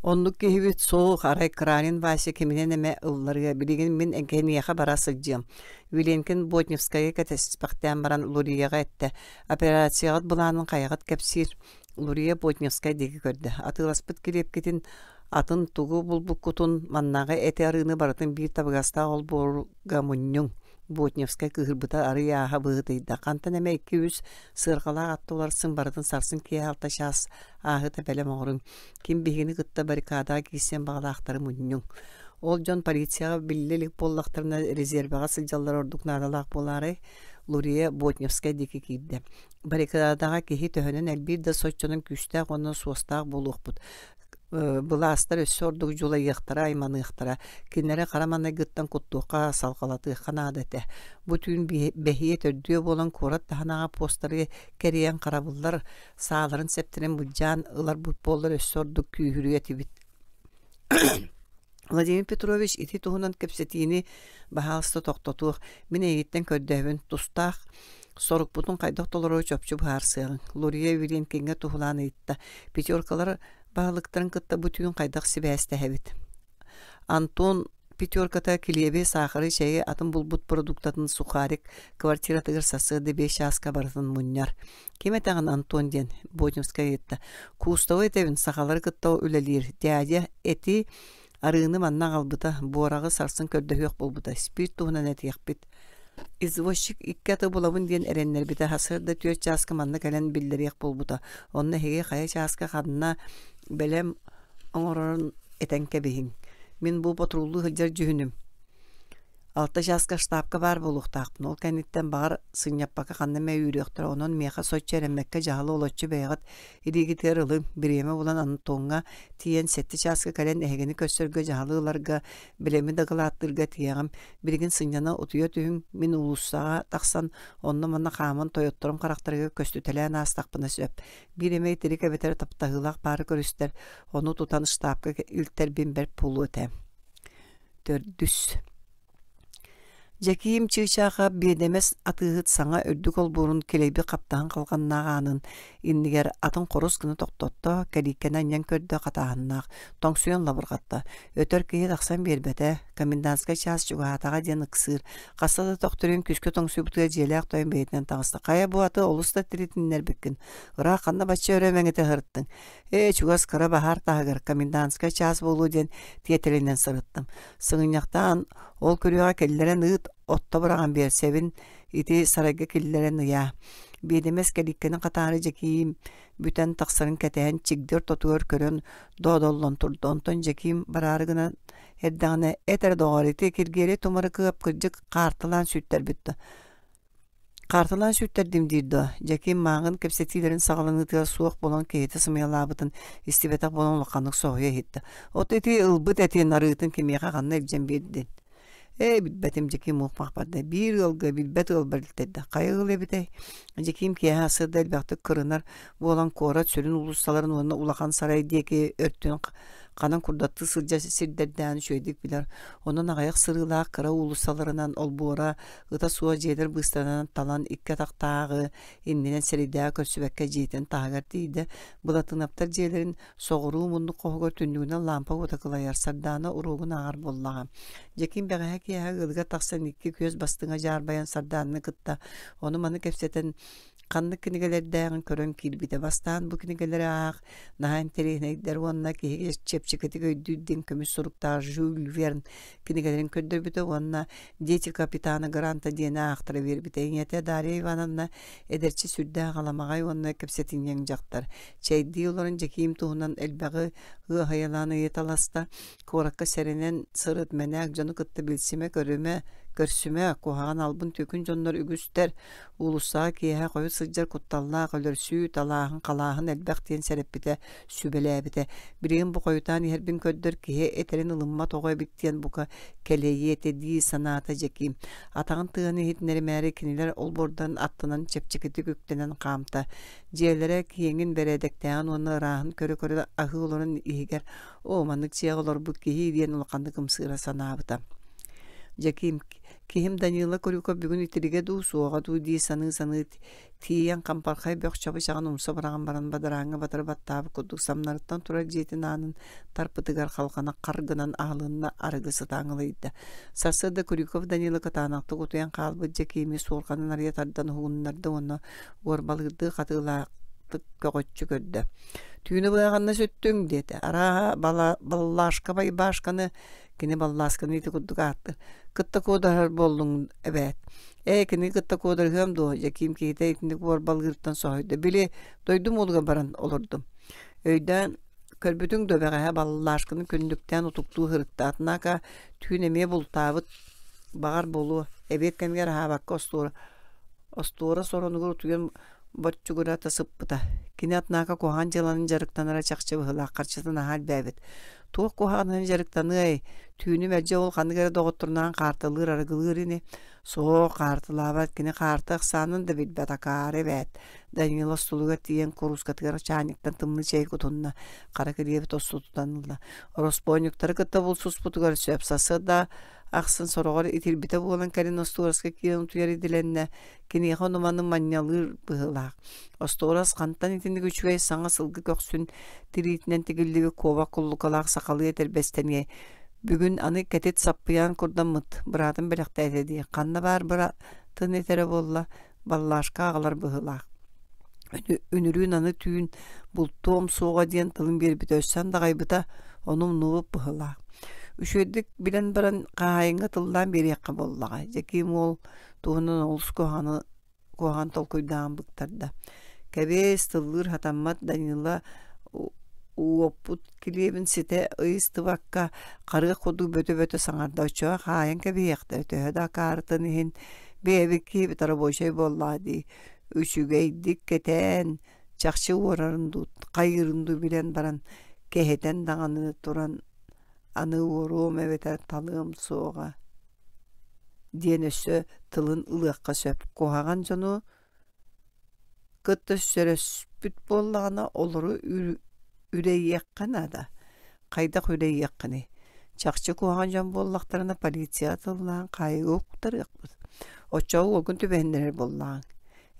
Оннук киһибит суох, арай Кранин Вася киминэн эмэ ылларыа, билигин мин киниэхэ бара сылдьыам. Виленкин Ботневскайы кэтэспэхтээн баран Лурияҕа эттэ: «Операцияҕыт былаанын хайаҕыт кэпсиир?» Лурия Ботневскай диэки көрдө. «Атыыласпыт килиэпкитин, атын тугу булбуккутун, маннааҕы эти арыыны барытын биир табыгастаах олбуорга мунньуҥ». Ботневскай кыыһырбыта арый ааһа быһыытыйда. Хантан эмэ икки-үс сыарҕалаах атты уларсын барытын сарсын киэһэ алта чаас ааһыыта бэлэм оҥоруҥ. Ким биһигини кытта баррикадаҕа киирсиэн баҕалаахтары мунньуҥ. Ол дьон полицияҕа биллэ илик буоллахтарына резервэҕэ сылдьаллара ордук наадалаах буолаарай? Лурия Ботневскай диэки киирдэ. Баррикадаҕа киһи төһөнөн элбиир да соччонон күүстээх уонна суостаах буолуохпут. Былаастар өссө ордук дьулайыахтара, айманыахтара. Кинилэри хара маҥнайгыттан куттуохха, салҕалатыахха наада этэ. Бу түүн бэһиэ төрдүө буолан куорат таһынааҕы постары кэрийэн харабыллар сааларын сэптэрин былдьаан ыларбыт буоллар өссө ордук күүһүрүө этибит. Владимир Петрович ити туһунан кэпсэтиини баһаалыста тохтотуох, мин эйигиттэн көрдөһөбүн, тустаах сорукпутун хайдах толорору чопчу быһаарсыаҕыҥ. Лурия Виленкиҥҥэ туһулаан ыйытта. Пятеркалар баһылыктарын кытта бу түүн хайдах сибээстэһэбит? Антон пятерката килиэби, саахары, чэйи, атын булбут продуктатын сухарик квартиратыгар сарсыарда биэс чааска барытын мунньар. Ким этэҕин Антон диэн Ботинскай ыйытта. Кустовы этэбин, сахалары кытта үлэлиир. Дядя эти арыыны манна аҕалбыта, буораҕы сарсын көрдөһүөх буолбута. Спирт туһунан этиэхпит. Извозчик икки аты булабын диэн эрэннэрбитэ. Сарсыарда түөрт чааска манна кэлэн биллэриэх буолбута. Онно эһиги хайа чааска ханна бэлэм оҥорорун этэн кэбиһиҥ. Мин бу патруллуу сылдьар дьүһүнүм. Алта чааска штабка баар буолуохтаахпын. Ол кэнниттэн баҕар сынньаппакка ханна эмэ үүрүөхтэрэ. Онон миэхэ соччо эрэммэккэ дьаһалы олоччу бэйэҕит илиигитигэр ылыҥ. Бириэмэ булан Антоҥҥа тиийэн сэттэ чааска кэлэн эһигини көрсөргө дьаһалы ыларга, бэлэми дакылааттыырга тиийэҕим. Билигин сынньана утуйа түһүҥ. Мин уулуссаҕа тахсан онно-манна хааман тойотторум харахтарыгар көстүтэлээн аастахпына сөп. Биир эмэ итирик эбэтэр таптаһыылаах паара көрүстэр, ону тутан штабка илтэрбин бэрт буолуо этэ. Төрдүс Дьэкиим Чыычааха биэдэмэс атыыһыт саҥа үрдүк олбуорун килэйбит хаптаһын халҕаннаах аанын иннигэр атын хорус гына тохтотто, кэлииккэни анньан көрдө хатааһыннаах, тоҥсуйан лабырҕатта. Өтөр киһи тахсан биэрбэтэ, комендантскай чаас чугаһаатаҕа диэн ыксыыр. Хаста да төхтөрүйэн күүскэ тоҥсуйбутугар дьиэлээх тойон бэйэтинэн таҕыста. Хайа бу аты олус да тиритиннэрбиккин, ыраах ханна бачча өрө мэҥитэ сырыттыҥ? Ээ, чугас кыра баһаар таһыгар комендантскай чаас буолуо диэн тиэтэлинэн сырыттым. Сыгынньахтаан ол күрүөҕэ киллэрэн ыыт, отто быраҕан биэрсэбин, ити сарайга киллэрэн ыйаа. Биэдэмэс кэлииккэни хатаары Дьэкиим бүтэн тахсарын кэтэһэн чигди ортотугар көрөн доодоллон турда. Онтон Дьэкиим бараары гынан эрдэҕинэ, эт эрэ доҕоор, ити Киргиэлэй Тумарыкыап кырдьык хаартылаан сүүттэрбит да Хаартылаан сүүттэрдим диир дуо? Дьэкиим мааҕын кэпсэтиилэрин саҕаланыытыгар суох буолан киһитэ сымыйалаабытын истибэтэх буолан улаханнык соһуйа иһиттэ. От ити ылбыт этин арыытын кимиэхэ ханна илдьэн биэрдин? Ээ, билбэтим Дьэкиим муох барда. Биир ыалга билбэт ыалбар илтэрдэ. Хайа ыал эбитэй? Дьэкиим киэһэ сырда элбэхтик кырынар буолан куорат сүрүн уулуссаларын уонна улахан сарай диэки өртүн ханан курдаттыы сылдьар сирдэрдээн үчүгэйдик билэр. Онон аҕыйах сырыылаах кыра уулуссаларынан олбуора Ыта суох дьиэлэр быыстарынан талан икки атахтааҕы иннинэн сэрэйдээҕи көрсүбэккэ дьиэтин таһыгар тиийдэ. Былатынаптар дьиэлэрин соҕуруу муннук хоһугар түннүгүнэн лаампа уота кылайар, Сардаана уруогун ааҕар буоллаҕа. Дьэкиим бэҕэһээ киэһэ ыалыгар тахсан икки күөс бастыҥа дьаарбайан Сардаананы кытта ону-маны кэпсэтэн ханнык кинигэлэрдээҕин көрөн киирбитэ. Бастаан бу кинигэлэри аах, наһаа интэриэһинэйдэр уонна киһи чэпчэкитик өйдүүр диэн көмүс суруктаах Жюль Верн кинигэлэрин көрдөрбүтэ уонна Дети капитана Гранта диэни аахтара биэрбитэ. Ийэтэ Дарья Ивановна эдэрчи сүрдээх аламаҕай уонна кэпсэтинньэҥ дьахтар. Чэйдии олорон Дьэкиим туһунан элбэҕи ыаһайалаан ыйыталаста. Куоракка сэрэнэн сырыт, мэнээк дьону кытта билсимэ, көрүмэ, көрсүмэ, куһаҕан албын-түөкүн дьоннор үгүстэр. Уулуссаҕа киэһэ хойут сылдьар кутталлаах өлөрсүү, талааһын, халааһын элбэх диэн сэрэппитэ, сүбэлээбитэ. Билигин бу хойутаан иһэрбин көрдөр киһи этэрин ылыммат оҕо эбит диэн бука кэлэйиэ этэ дии санаата Дьэкиим. Атаҕын тыаһын иһитиннэримээри кинилэр олбуордан аттынан чэпчэкитик үктэнэн хаамта. Дьиэлэрэ киэҥин, бэрээдэктээҕин уонна ырааһын көрө-көрө аһыы олорон иһигэр «Оо, маннык дьиэҕэ олорбут киһи» диэн улаханнык ымсыыра санаабыта. Дьэкиим. Киһим Данила Крюков бүгүн итиригэ дуу, суоҕа дуу дии саныы-саныы тиийэн хампархай бөх чабычаҕын умса быраҕан баран бадарааҥҥа батары баттаабыт курдук самнарыттан турар дьиэтин аанын тарпытыгар халҕана хар гынан аһылынна, арыгы сыта аҥылыйда. Сарсыарда Крюков Данила кытаанахтык утуйан хаалбыт Дьэкиими суорҕанын арыйа тардан уһугуннарда уонна уорбалыырдыы хатыылаахтык көҕөччү көрдө. «Түүнү быһаҕанна сүттүҥ» диэтэ. Арааһа, баллашка байбашканы кини баллаасканы ити курдук ааттыыр. Кытта куодарар буоллуҥ эбээт. Ээ, кини кытта куодарыһыам дуо? Дьэкиим киһитэ итинник уорбалыыртан соһуйда. Били, дойдум уолугар баран олордум. Өйдөөн көрбүтүҥ дуо бэҕэһээ баллашканы күннүктээн утуктуу сырытта. Однако түүн эмиэ бултаабыт баҕар буолуо. Эбиэт кэмигэр аһаабакка остуора остуора соронугар утуйан боччугурата сыппыта. Кини однако куһаҕан дьыаланан дьарыктанара чахчы быһыылаах харчыта наһаа элбээбит. Туох куһаҕанынан дьарыктаныай? Түүнү мэлдьи ол ханнык эрэ доҕотторунаан хаартылыыр, арыгылыыр ини. Суох, хаартылаабат, кини хаарты ахсаанын да билбэт акаары эбээт. Данила остуолугар тиийэн куруускатыгар чаанньыктан тымныы чэй кутунна, хара килиэби тосту тутан ылла. Ороспуонньуктары кытта булсуспутугар сөп сарсыарда ахсын сороҕор итирбитэ буолан кэлин остуораска киирэн утуйар идэлэннэ, киниэхэ ону-маны манньалыыр быһыылаах. Остуорас хантан итинник үчүгэй саҥа сылгы көхсүн тириитинэн тигиллибит куобах куллукалаах сахалыы этэрбэстэниэй. Бүгүн аны кэтит саппыйаан курдаммыт, быраатым бэлэхтээтэ дии. Ханна баар быраатын этэрэ буолла, баллашка аҕалар быһыылаах. Үнүрүүн аны түүн бултуом суоҕа диэн тылын биэрбитэ өссө андаҕайбыта, ону умнубут быһыылаах. Үчүгэйдик билэн баран хаһаайыҥҥа тыллаан биэриэххэ буоллаҕа. Дьэкиим уол туһунан олус куһаҕаны куһаҕан толкуйдаан быктарда. Кэбиэс, тыллыыр сатаммат Данила уоппут килиэбин ситэ ыйыстыбакка харыах курдук бөтө-бөтө саҥарда. Оччоҕо хаайан кэбиһиэхтэрэ, төһө да акаарытын иһин бэйэбит киһибит рабочай буоллаҕа дии. Үчүгэйдик кэтээн, чахчы уорарын дуу, хайыырын дуу билэн баран, кэһэтэн даҕаны туран аны уоруом эбэтэр талыам суоҕа диэн өссө тылын ылыахха сөп. Куһаҕан дьону кытта сөрөспүт буоллаҕына, олору үрэйиэххэ наада. Хайдах үрэйиэххиний? Чахчы куһаҕан дьон буоллахтарына полицияҕа тыллаан хаайыыга уктарыахпыт. Оччоҕо уолгун түбэһиннэрэр буоллаҕыҥ.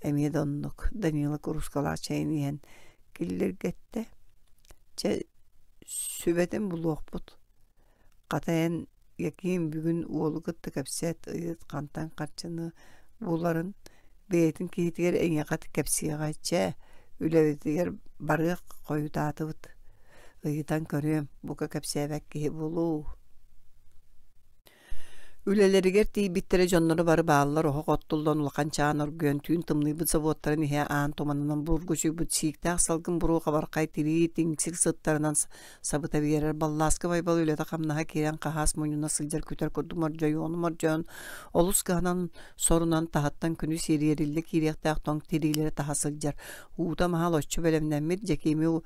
Эмиэ да оннук, Данила куруускалаах чэйин иһэн киллиргэттэ. Чэ, сүбэтин булуохпут. Хата эн Яким бүгүн уолу кытта кэпсэт, ыйыт, хантан харчыны буларын бэйэтин киһитигэр эйиэхэ кэпсиэҕэ, чэ, үлэбитигэр барыах хойутаатыбыт, ыйытан көрүөм, бука кэпсээбэт киһи буолуо Үлэлэригэр тиийбиттэрэ дьонноро бары бааллар, оһох оттуллан улахан чаан оргуйан, түүн тымныйбыт собуоттарын иһэ аан туманынан бургучуйбут сииктээх салгын буруо хабархай тирии тиҥсик сыттарынан сабыта биэрэр. Баллааска Байбал үлэтэ-хамнаһа киирэн хаһаас мунньуна сылдьар күтэр курдук мордьойуону мордьойон, олус кыһанан сорунан таһыттан күнүс ириэриллэ киириэхтээх тоҥ тириилэри таһа сылдьар. Уута маһа олоччу бэлэмнэммит Дьэкиими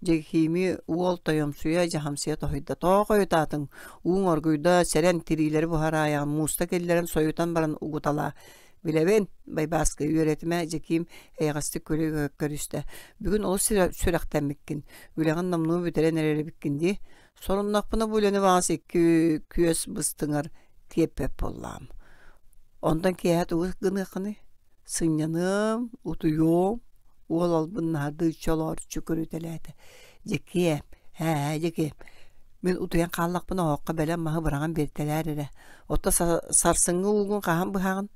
Дьэкиими уол тойомсуйа, дьаһамсыйа тоһуйда. «Тоҕо хойутаатыҥ? Ууҥ оргуйда, сэрэн, тириилэри буһараайаҕын, мууста киллэрэн сойутан баран угуталаа». «Билэбин, Байбааска, үөрэтимэ», Дьэкиим эйэҕэстик күлэ көрүстэ. «Бүгүн олус сүрэхтэммиккин, үлэҕин номнуо бүтэрэн эрэр эбиккин дии. Соруннахпына бу үлэни баҕас икки күөс быстыҥар тиэппэт буоллаҕым. Онтон киэһэ тугу гыныаххыный? Сынньаныам, утуйуом, уол албыннаһардыы чолоорчу көрүтэлээтэ. Дьэкиэм, ээ, дьэкиэм, мин утуйан хааллахпына оһоххо бэлэм маһы быраҕан биэртэлээр эрэ. Оттон сарсыҥҥы уугун хаһан быһаҕын?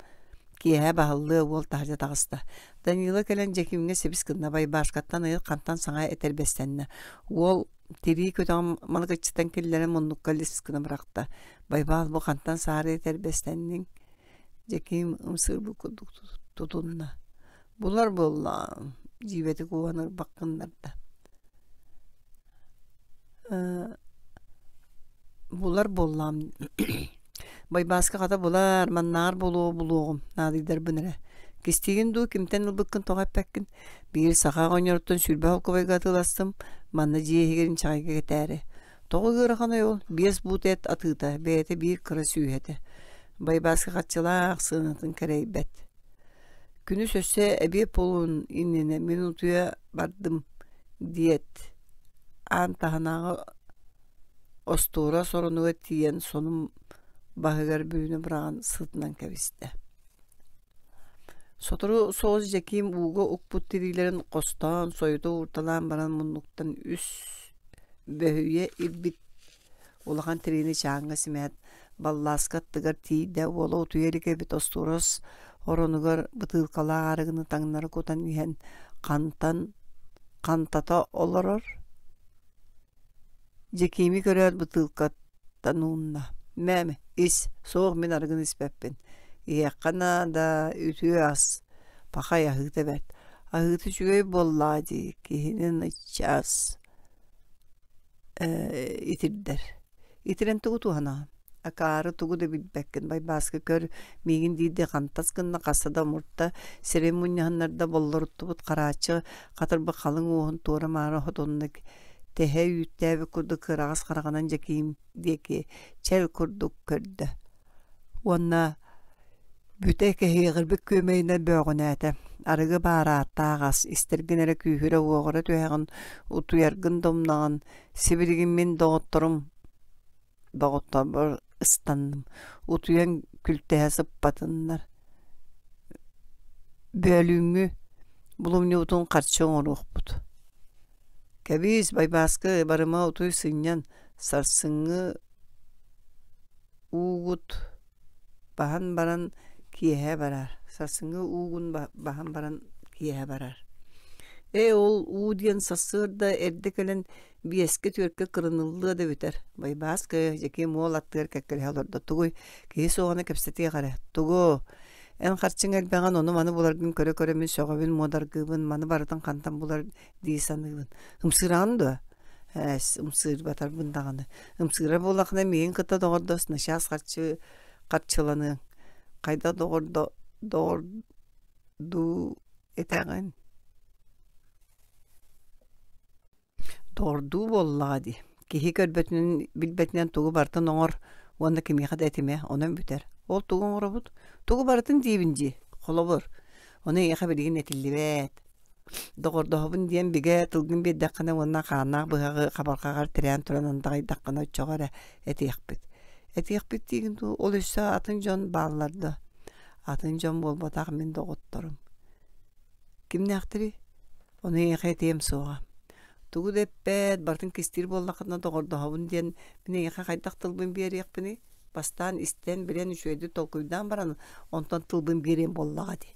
Киэһэ баһыллыа уол таһырдьа таҕыста. Данила кэлэн Дьэкиимҥэ сибис гынна, Байбашкаттан ыйыт хантан саҥа этэрбэстэннэ. Уол тирии көтөҕөн малыкыччытан киллэрэн муннукка лис гына бырахта. Байбал бу хантан саары этэрбэстэнниҥ? Дьэкиим ымсыырбыт курдук тутунна. Булар буоллаҕым, дьиибэтик уоһан ырбаккыннарда. Булар буоллаҕым Байбааска хата булар, маннааҕар буолуоҕу булуоҕум, наадыйдарбын эрэ. Кистиигин дуу, кимтэн ылбыккын тоҕо эппэккин? Биир саха оҕонньоруттан 20 холкубайга атыыластым, манна дьиэ иһигэр инчэҕэйгэ кэтээри. Тоҕо ыараханай ол, биэс буут эт атыыта, бэйэтэ биир кыра сүүһэ этэ. Байбааска харчылаах, сыанатын кэрэйбэт. Күнүс өссө эбиэт буолуон иннинэ мин утуйа бардым диэт, аан таһынааҕы остуора соронугар тиийэн сонун баһыгар бүрүнэ быраҕан сытынан кэбистэ. Сотору соҕус Дьэкиим ууга укпут тириилэрин хостоон сойута уурталаан баран муннуктан үс бөһүйэ ирбит улахан тириини чааҥҥа симээт баллааска аттыгар тиийдэ уола утуйа илик эбит остуорас оронугар бытыылкалаах арыгыны таҥнары кутан иһэн хантан хантата олорор Дьэкиими көрөөт бытыылкаттан уунна «Мээм, ис, суох мин арыгыны испэппин, иһиэххэ наада, үтүө ас, пахай аһыыта бэрт, аһыыта үчүгэй буоллаҕа дии, киһини начаас ээ итирдэр Итирэн тугу туһанаҕын? Акаары тугу да билбэккин, Байбааска көр, миигин диирдии хантас гынна, хаста да омурта, сирин мунньаһыннарда боллоруттубут харааччы хатырбыт халыҥ уоһун туора-маара хотунна тэһэ үүттээбит курдук кыараҕас хараҕынан Дьэкиим диэки чэл курдук көрдө уонна бүтэ кэһиэҕирбит күөмэйинэн бөөҕүнээтэ арыгы баар ааттаах ас истэргин эрэ күүһүрэ-уоҕура түһэҕин утуйаргын да умнаҕын Сибилигин мин доҕотторум доҕотторбор ыстанным, утуйан күлтэһэ сыппатыннар. Бөөлүүҥҥү булумньубутун харчы оҥоруохпут. Кэбиис, Байбааскы, барыма утуй сынньан, сарсыҥҥы уугут баһан баран киэһэ барар сарсыҥҥы уугун баһан баран киэһэ барар ээ ол уу диэн сарсыарда эрдэ кэлэн биэскэ түөркэ кырыныллыа да бүтэр Байбааскы Дьэкиим уол аттыгар кэккэлэһэ олордо тугуй киһи суоҕуна кэпсэтиэх эрэ тугу эн харчыҥ элбэҕин ону-маны буларгын көрө-көрө мин сөҕөбүн муодаргыыбын маны барытын хантан булар дии саныыбын ымсыыраҕын дуо Ээс, ымсыырбатарбын даҕаны. Ымсыырар буоллаххына миигин кытта доҕордос, начаас харчы харчыланыаҥ. Хайдах доҕордо доҕордуу этэҕин? Доҕордуу буоллаҕа дии. Киһи көрбөтүнэн, билбэтинэн тугу барытын оҥор уонна кимиэхэ да этимэ, онон бүтэр. Ол тугу оҥоробут? Тугу барытын диибин дии. Холобур, ону эйиэхэ билигин этиллибэт. Доҕордоһобун диэн бигэ тылгын биэрдэххинэ уонна хааннаах быһаҕы хабарҕаҕар тирээн туран андаҕайдаххына оччоҕо эрэ этиэхпит. Этиэхпит диигин дуу, ол өссө атын дьон бааллар да? Атын дьон буолбатах мин доҕотторум. Кимнээхтэрий? Ону эйиэхэ этиэм суоҕа. Тугу да эппэт, барытын кистиир буоллаххына доҕордоһобун диэн мин эйиэхэ хайдах тылбын биэриэхпиний? Бастаан истэн, билэн, үчүгэйдик толкуйдаан баран, онтон тылбын биэриэм буоллаҕа дии.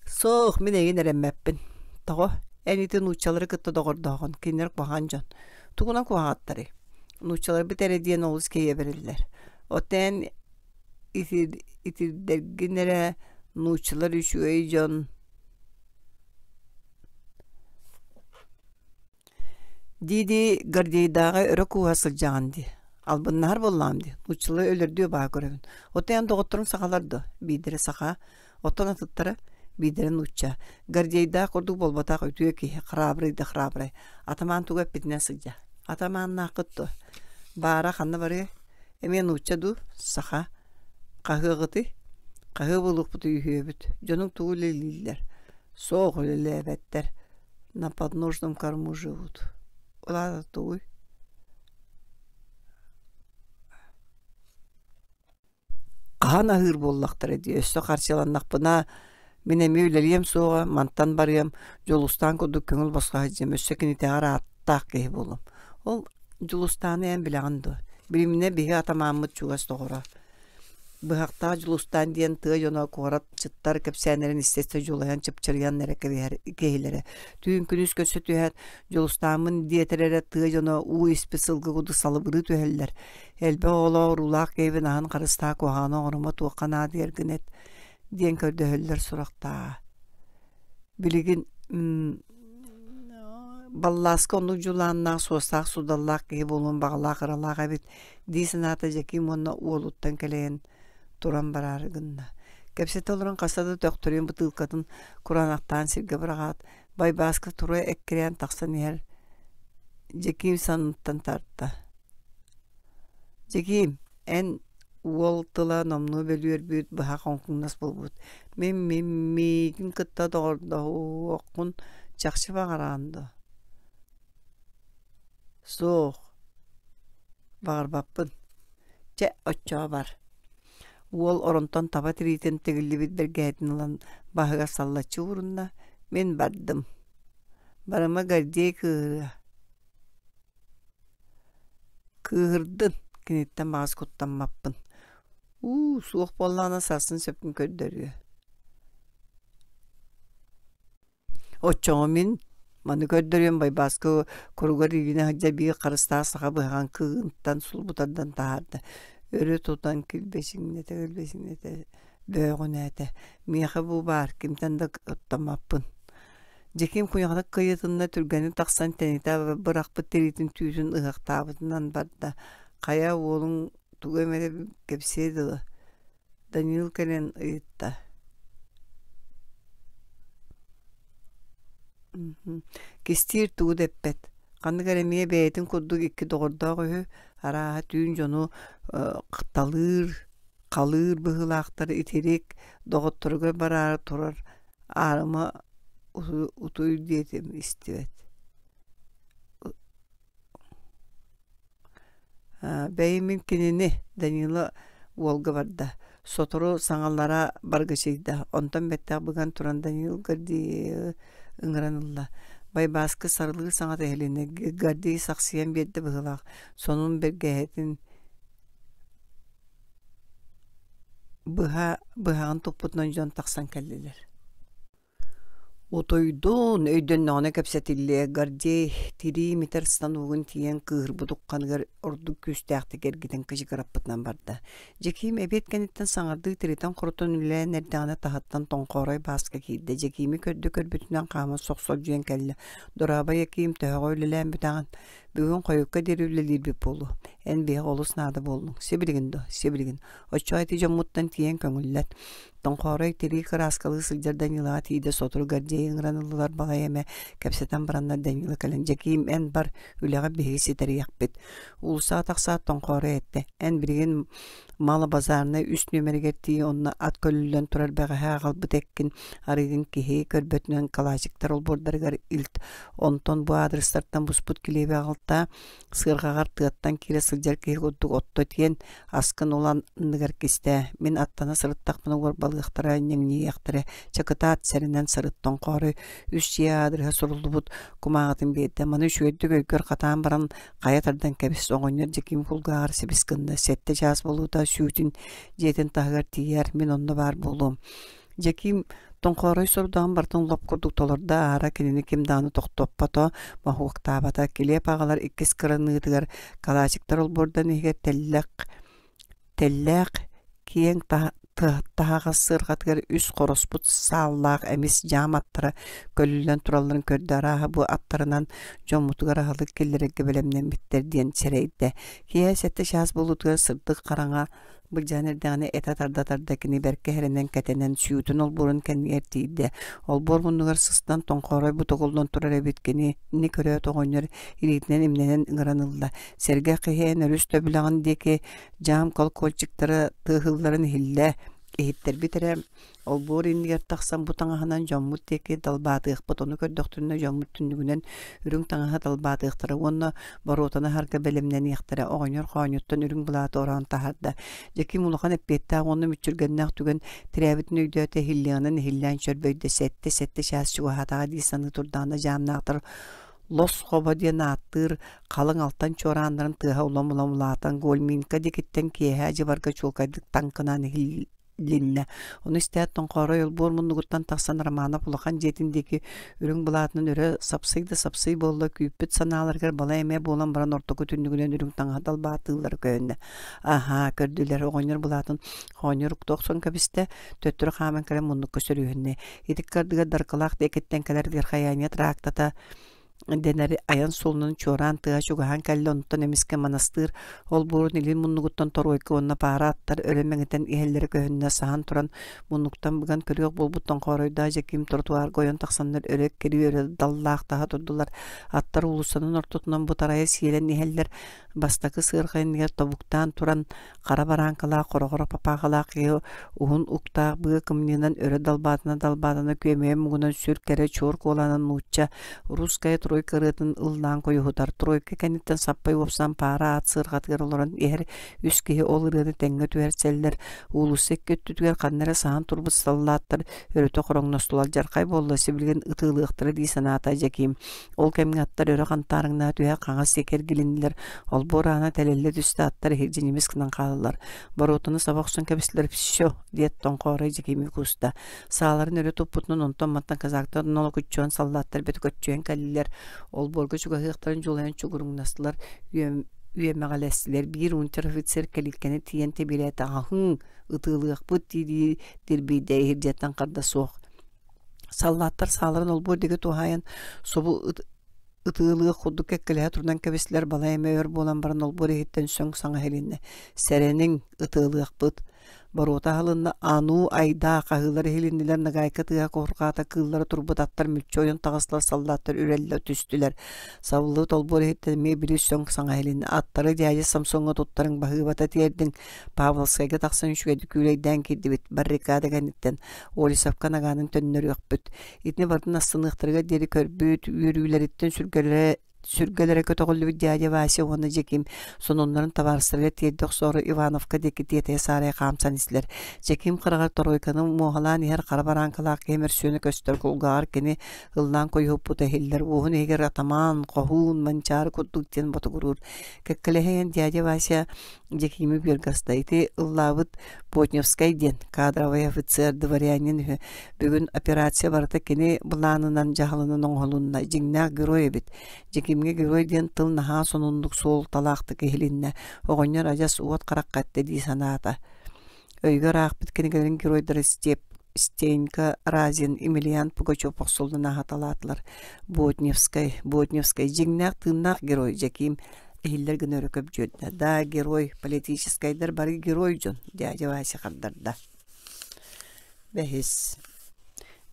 Суох, мин эйигин эрэммэппин. Тоҕо? Эн ити нууччалары кытта доҕордоһоҕун, кинилэр куһаҕан дьон. Тугунан куһаҕаттарый? Нууччаларбыт эрэ диэн олус кэйэбириллэр. Оттон эн итирдэргин эрэ нууччалар үчүгэй дьон Дии-дии Гордейдааҕы өрө кууһа сылдьаҕын дии. Албыннаһар буоллаҕым дии. Нууччалыы өлөрдүү баа көрөбүн. Оттон эн доҕотторуҥ сахалар дуо? Биирдэрэ саха, оттон атыттара биирдэрэ нуучча. Гордейдаах курдук буолбатах үтүө киһи, храбрый да храбрай. Атамаан тугу эппитинэн сылдьа. Атамааннааххыт дуо? Баара ханна барыай? Эмиэ нуучча дуу, саха? Хаһыаҕытый? Хаһыа буолуохпутуй үһүөбүт. Дьонуҥ тугу үлэлииллэр? Суох үлэлээбэттэр. На подножном корму живут. Ол аата тугуй? Хаһан аһыыр буоллахтара дии, өссө харчыланнахпына мин эмиэ үлэлиэм суоҕа, мантан барыам, Дьулустаан курдук көҥүл босхо сылдьыам, өссө кинитээҕэр ааттаах киһи буолуом. Ол Дьулустааны эн билэҕин дуо? Билиминэ биһи атамааммыт чугас доҕоро. Быһахтаах Дьулустаан диэн тыа дьоно куоратчыттар кэпсээннэрин истэ-истэ дьулайан чыпчырыйан эрэ кэбиһэр киһилэрэ. Түүн күнүс көрсө түһээт, Дьулустааммын диэтэр эрэ тыа дьоно уу испит сылгы курдук салыбырыы түһэллэр. Элбэх оҕолоох уруулаах киһибин аһын харыстаа куһаҕаны оҥорума туохха наадыйаргын эт диэн көрдөһөллөр сурахтааҕа. Билигин Баллааска оннук дьулааннаах, суостаах судаллаах киһи буолуон баҕалаах ыралаах эбит дии санаата Дьэкиим уонна уолуттан кэлэйэн туран бараары гынна. Кэпсэтэ олорон хаста да төхтөрүйэн бытыылкатын кураанахтаан сиргэ быраҕаат, Байбааска тура эккирээн тахсан иһэр Дьэкиим санныттан тарта. Дьэкиим, эн уол тыла номнуо бөлүөрбүт, быһа хоҥкуҥнас буолбут. Мин мин миигин кытта доҕордоһуоххун чахчы баҕараҕын дуо? Суох, баҕарбаппын. Чэ, оччоҕо бар. Уол оронтон таба тириитин тигиллибит бэргэһэтин ылан баһыгар саллаччы уурунна. Мин бардым. Барыма Гордей кыыһырыа. Кыыһырдын, киниттэн баҕас куттаммаппын. Уу, суох буоллаҕына сарсын сөпкүн көрдөрүө. Оччоҕо мин маны көрдөрүөм Байбааскы куругар иилинэ сылдьар биир харыстаах саха быһаҕын кыынтан сулбу тардан таһаарда. Өрө тутан килбэчиҥнэтэ-килбэчиҥнэтэ бөөҕүнээтэ. Миэхэ бу баар, кимтэн да куттаммаппын. Дьэкиим куйаҕата кыйытынна түргэнник тахсан тэнитэ бырахпыт тириитин түүтүн ыһыахтаабытынан барда. Хайа уолуҥ тугу эмэ кэпсиэ дылы Данил кэлэн ыйытта Кистиир тугу да эппэт, ханнык эрэ эмиэ бэйэтин курдук икки доҕордоох үһү, арааһа түүн дьону талыыр, халыыр быһыылаахтар итирик, доҕотторугар бараары турар аарыма утуй диэтим истибэт Бэйи мин кинини, Данила уолга барда, сотору саҥалара баргычыйда, онтон бэттэх быган туран Данил Гордеевы ыҥыран ылла. Байбааскы сарылыыр саҥата иһилиннэ, Гордей сахсыйан биэрдэ быһыылаах, сонун бэргэһэтин быһа быһаҕын туппутунан дьон тахсан кэллилэр. Утуйдун, өйдөннөҕүнэ кэпсэтиллиэ, Гордей тирии имитэр станогун тиийэн кыыһырбыт ухханыгар ордук күүстээхтик эргитэн кыдьыгыраппытынан барда. Дьэкиим эбиэт кэнниттэн саҥардыы тиритэн-хорутан үлэлээн эрдэҕинэ таһыттан тоҥхоорой Бааска киирдэ. Дьэкиими көрдө көрбүтүнэн хаама сохсолдьуйан кэллэ. «Дорообо, Яким, төһөҕө үлэлээн бүтэҕин? Бүгүн хойукка диэри үлэлиирбит буолуо. Эн биһиэхэ олус наада буоллуҥ. Сибилигин дуо? Сибилигин. Оччоҕо ити дьоммуттан тиийэн көҥүллэт. Тоҥхоорой тирии кырааскалыы сылдьар Данилаҕа тиийдэ сотору Гордей ыҥыран ыллылар балай эмэ кэпсэтэн бараннар Данила кэлэн «Дьэкиим, эн бар, үлэҕэ биһиги ситэриэхпит». Уулуссаҕа тахсаат Тоҥхоорой эттэ: «Эн билигин Малобазарнай үс нүөмэригэр тиий онно ат көлүллэн турар бэҕэһээ аҕалбыт эккин арыыгын киһи көрбөтүнэн калачиктар олбуордарыгар илт. Онтон бу аадырыстартан буспут килиэби аҕалтаа, сыарҕаҕар тыаттан киирэ сылдьар киһи курдук отто тиэн, аскын ылан анныгар кистээ, мин аттана сырыттахпына уорбалыахтара, ньэҥньийиэхтэрэ, чакытаат сэрэнэн сырыт тоҥхоорой үс дьиэ аадырыһа суруллубут кумааҕытын биэрдэ, маны үчүгэйдик өйгөр хатаан баран хайа тардан кэбис, оҕонньор Дьэкиим кулгааҕар сибис гынна, сэттэ чаас буолуута сүүтүн дьиэтин таһыгар тиийээр, мин онно баар буолуом. Дьэкиим тоҥхоорой сорудаҕын барытын лоп курдук толордо, аара кинини ким даҕаны тохтоппото, моһуоктаабата. Килиэп аҕалар иккис кыраныытыгар калачиктар олбуордан иһигэр тэллэх тэллээх киэҥ таһаҕас сыарҕатыгар үс хороспут сааллаах эмис дьаам аттара көлүллэн туралларын көрдө, арааһа бу аттарынан дьоммутугар аһылык киллэрэргэ бэлэмнэммиттэр диэн сэрэйдэ. Киэһэ сэттэ чаас буолуутугар сырдык хараҥа Былдьаан эрдэҕинэ этэ тарда-тарда кини бэркэ эрэнэн кэтэнэн сүүтүн олбуорун кэннигэр тиийдэ. Олбуор муннугар сыстан тоҥхоорой бутугуллан турар эбит кинини көрөөт оҕонньор илиитинэн имнэнэн ыҥыран ылла. Сэргэх киһи эн өрүс төбүлэҕин диэки дьаам колокольчиктара тыаһыылларын иһиллэ. Иһиттэрбит эрэ Олбуор иннигэр тахсан бу таҥаһынан дьоммут диэки далбаатыахпыт, ону көрдөхтөрүнэ дьоммут түннүгүнэн үрүҥ таҥаһы далбаатыахтара уонна боруотаны аһарга бэлэмнэниэхтэрэ. Оҕонньор хоонньуттан үрүҥ былааты ороон таһаарда. Дьэкиим улахан эппиэттээх уонна мүччүргэннээх түгэн тирээбитин өйдөөтө, иһиллиэҕинэн иһиллээн чөрбөйдө. Сэттэ сэттэ чаас чугаһаатаҕа дии саныы турдаҕына дьаамнаахтар лос хобо диэн ааттыыр халыҥ алтан чуорааннарын тыаһа улам-улам улаатан Гольминка диэкиттэн киэһээ дьыбарга чуолкайдык таҥкынаан иһил линнэ. Ону истээт тоҥхоорой олбуор муннугуттан тахсан Романов улахан дьиэтин диэки үрүҥ былаатынан өрө сапсый да сапсый буолла күүппүт санааларыгар балай эмэ буолан баран ортоку түннүгүнэн үрүҥ таҥаһа далбаатыыллара көһүннэ. Аһаа, көрдүлэр оҕонньор былаатын хоонньор укта охсон кэбистэ, төттөрү хааман кэлэн муннукка сөрүүһүннэ. Ити ыккардыгар Даркылаах диэкиттэн кэлэр Верхояние трактата дэнэр айан суолунан чуораан тыаһа чугаһаан кэллэ, онтон эмискэ манастыыр олбуорун илин муннугуттан торуойка уонна паара аттар өрө мэҥитэн иһэллэрэ көһүннэ, саһан туран муннуктан быган көрүөх буолбут тоҥхооройдоох Дьэкиим тротуарга ойон тахсаннар өрө эккирии өрө даллаах таһа турдулар. Аттар уулуссанан ортотунан бутарайа сиэлэн иһэллэр. Бастакы сыарҕа иннигэр тобуктаан туран хара барааҥкалаах хороҕоро папаахалаах киһи уһун уктаах быа кымньыынан өрө далбаатана-далбаатана күөмэйин муҥунан сүр кэрэ чуор куолаанан нуучча русская тройка. тройка ырыатын ыллаан куйуһутар. Тройка кэнниттэн саппай уопсан паара аат сыарҕатыгар олорон иһэр үс киһи ол ырыаны тэҥҥэ түһэрсэллэр. Уулусса икки өттүтүгэр ханна эрэ саһан турбут саллааттар өрүтэ хороҥностулар дьархай буолла сибилигин ытыалыахтара дии санаата Дьэкиим. Ол кэмҥэ аттар өрө хантаарыҥнаа түһэ хаҥас диэки эргилиннилэр. Олбуор аана тэлэллэ түстэ аттар иһирдьэ ньимис гынан хааллылар. Боруотаны саба охсон кэбистилэр «Всё!» диэт тоҥхоорой Дьэкиими кууста. Сааларын өрө туппутунан онтон-мантан казактар нолокуччуйан саллааттар бөтөкөччүйэн кэллилэр. Олбуорга чугаһыахтарын дьулайан чугуруҥнастылар, үөмэҕэлэстилэр. Биир унтер-офицер кэлииккэни тиийэн тэбиэлээтэ «Аһыҥ, ытыалыахпыт» дии-дии дирбийдэ иһирдьэттэн харда суох. Саллааттар сааларын олбуор диэки туһаайан субу ытыалыах курдук кэккэлэһэ турунан кэбистилэр балай эмэ өр буолан баран олбуор иһиттэн сөҥ саҥа иһилиннэ «Сэрэниҥ, ытыалыахпыт» Боруота аһылынна, ануу, айдаа, хаһыылар иһилиннилэр, нагайка тыаһа куһурҕаата, кыыллара турбут аттар мүччү ойон таҕыстылар, саллааттар үрэллэ түстүлэр. Сабыллыбыт олбуор иһиттэн эмиэ били сөҥ саҥа иһилиннэ. Аттары дьээдьэ Самсоҥҥа туттарыҥ, баһыыбата тиэрдиҥ. Павловскайга тахсан үчүгэйдик күүлэйдээн киирдибит. Баррикада кэнниттэн Олесовка нагаанын төннөрүөхпүт. Итини барытын астыныахтарыгар диэри көрбүт, үөрүүлэриттэн сүргэлэрэ сүргэлэрэ көтөҕүллүбүт дядя Вася уонна Дьэким сонуннарын табаарыстарыгар тиэрдэ охсоору Ивановка диэки тиэтэйэ-саарайа хаамсан истилэр. Дьэким хараҕар торуойканы муоһалаан иһэр хара барааҥкалаах киһи мөрсүөнэ көстөр кулгааҕар кини ыллаан куйуһуппута иһиллэр уоһун иһигэр атамаан, хоһуун, манчаары курдук диэн ботугуруур. Кэккэлэһэн дядя Вася Дьэкиими бүөргэ аста. Ити ыллаабыт Плотневскай диэн кадровый офицер, дворянин үһү. Бүгүн операция барыта кини былаанынан, дьаһалынан оҥоһулунна. Дьиҥнээх герой эбит. Дьэкиимҥэ герой диэн тыл наһаа сонуннук суолталаахтык иһилиннэ. Оҕонньор адьас уот харахха эттэ дии санаата. Өйүгэр аахпыт кинигэлэрин геройдара Степ Стенька Разин, Емельян Пугачев охсуллан аһаталаатылар. Ботневскай, Ботневскай дьиҥнээх тыыннаах герой Дьэкиим иһиллэр гына өрө көбдьүөрдэ. Да, герой, политическайдар бары герой дьон, дядя Вася хардарда. Бэһис.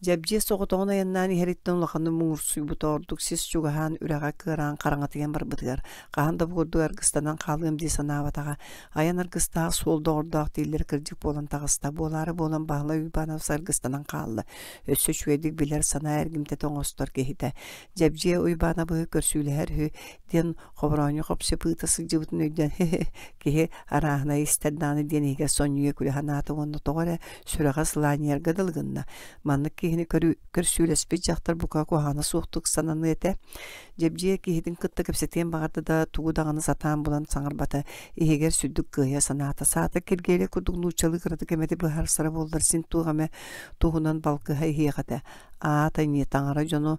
Дьэбдьиэ соҕотоҕун айаннаан иһэриттэн улаханнык муҥурсуйбута ордук сис чугаһаан үрэҕэ кыараан хараҥатыйан барбытыгар хаһан да бу курдук аргыстанан хаалыам дии санаабатаҕа. Айан аргыстаах суол доҕордоох дииллэр кырдьык буолан таҕыста. Буолаары буолан Баһылай Уйбаанабыс аргыстанан хаалла. Өссө үчүгэйдик билэр санаа эргимтэтэ оҥостор киһитэ. Дьэбдьиэ Уйбаанабыһы көрсүүлэһэр үһү диэн Хобороонньу хоп-сип ыыта сылдьыбытын өйдөөн киһи арааһынай истэр даҕаны диэн иһигэр сонньуйа күлэ санаата уонна тоҕо эрэ сүрэҕэ сылаанньыйарга дылы гынна. Маннык киһини көрсүүлэспит дьахтар бука куһаҕана суохтук сананыа этэ. Дьэбдьиэ киһитин кытта кэпсэтиэн баҕарда да тугу даҕаны сатаан булан саҥарбата, иһигэр сүрдүк кыайа санаата. Саата Киргиэлэй курдук нууччалыы кыратык эмэтик быһаарсара буоллар син туох эмэ туһунан балкыһа иһиэх этэ. Аата эмиэ таҥара дьону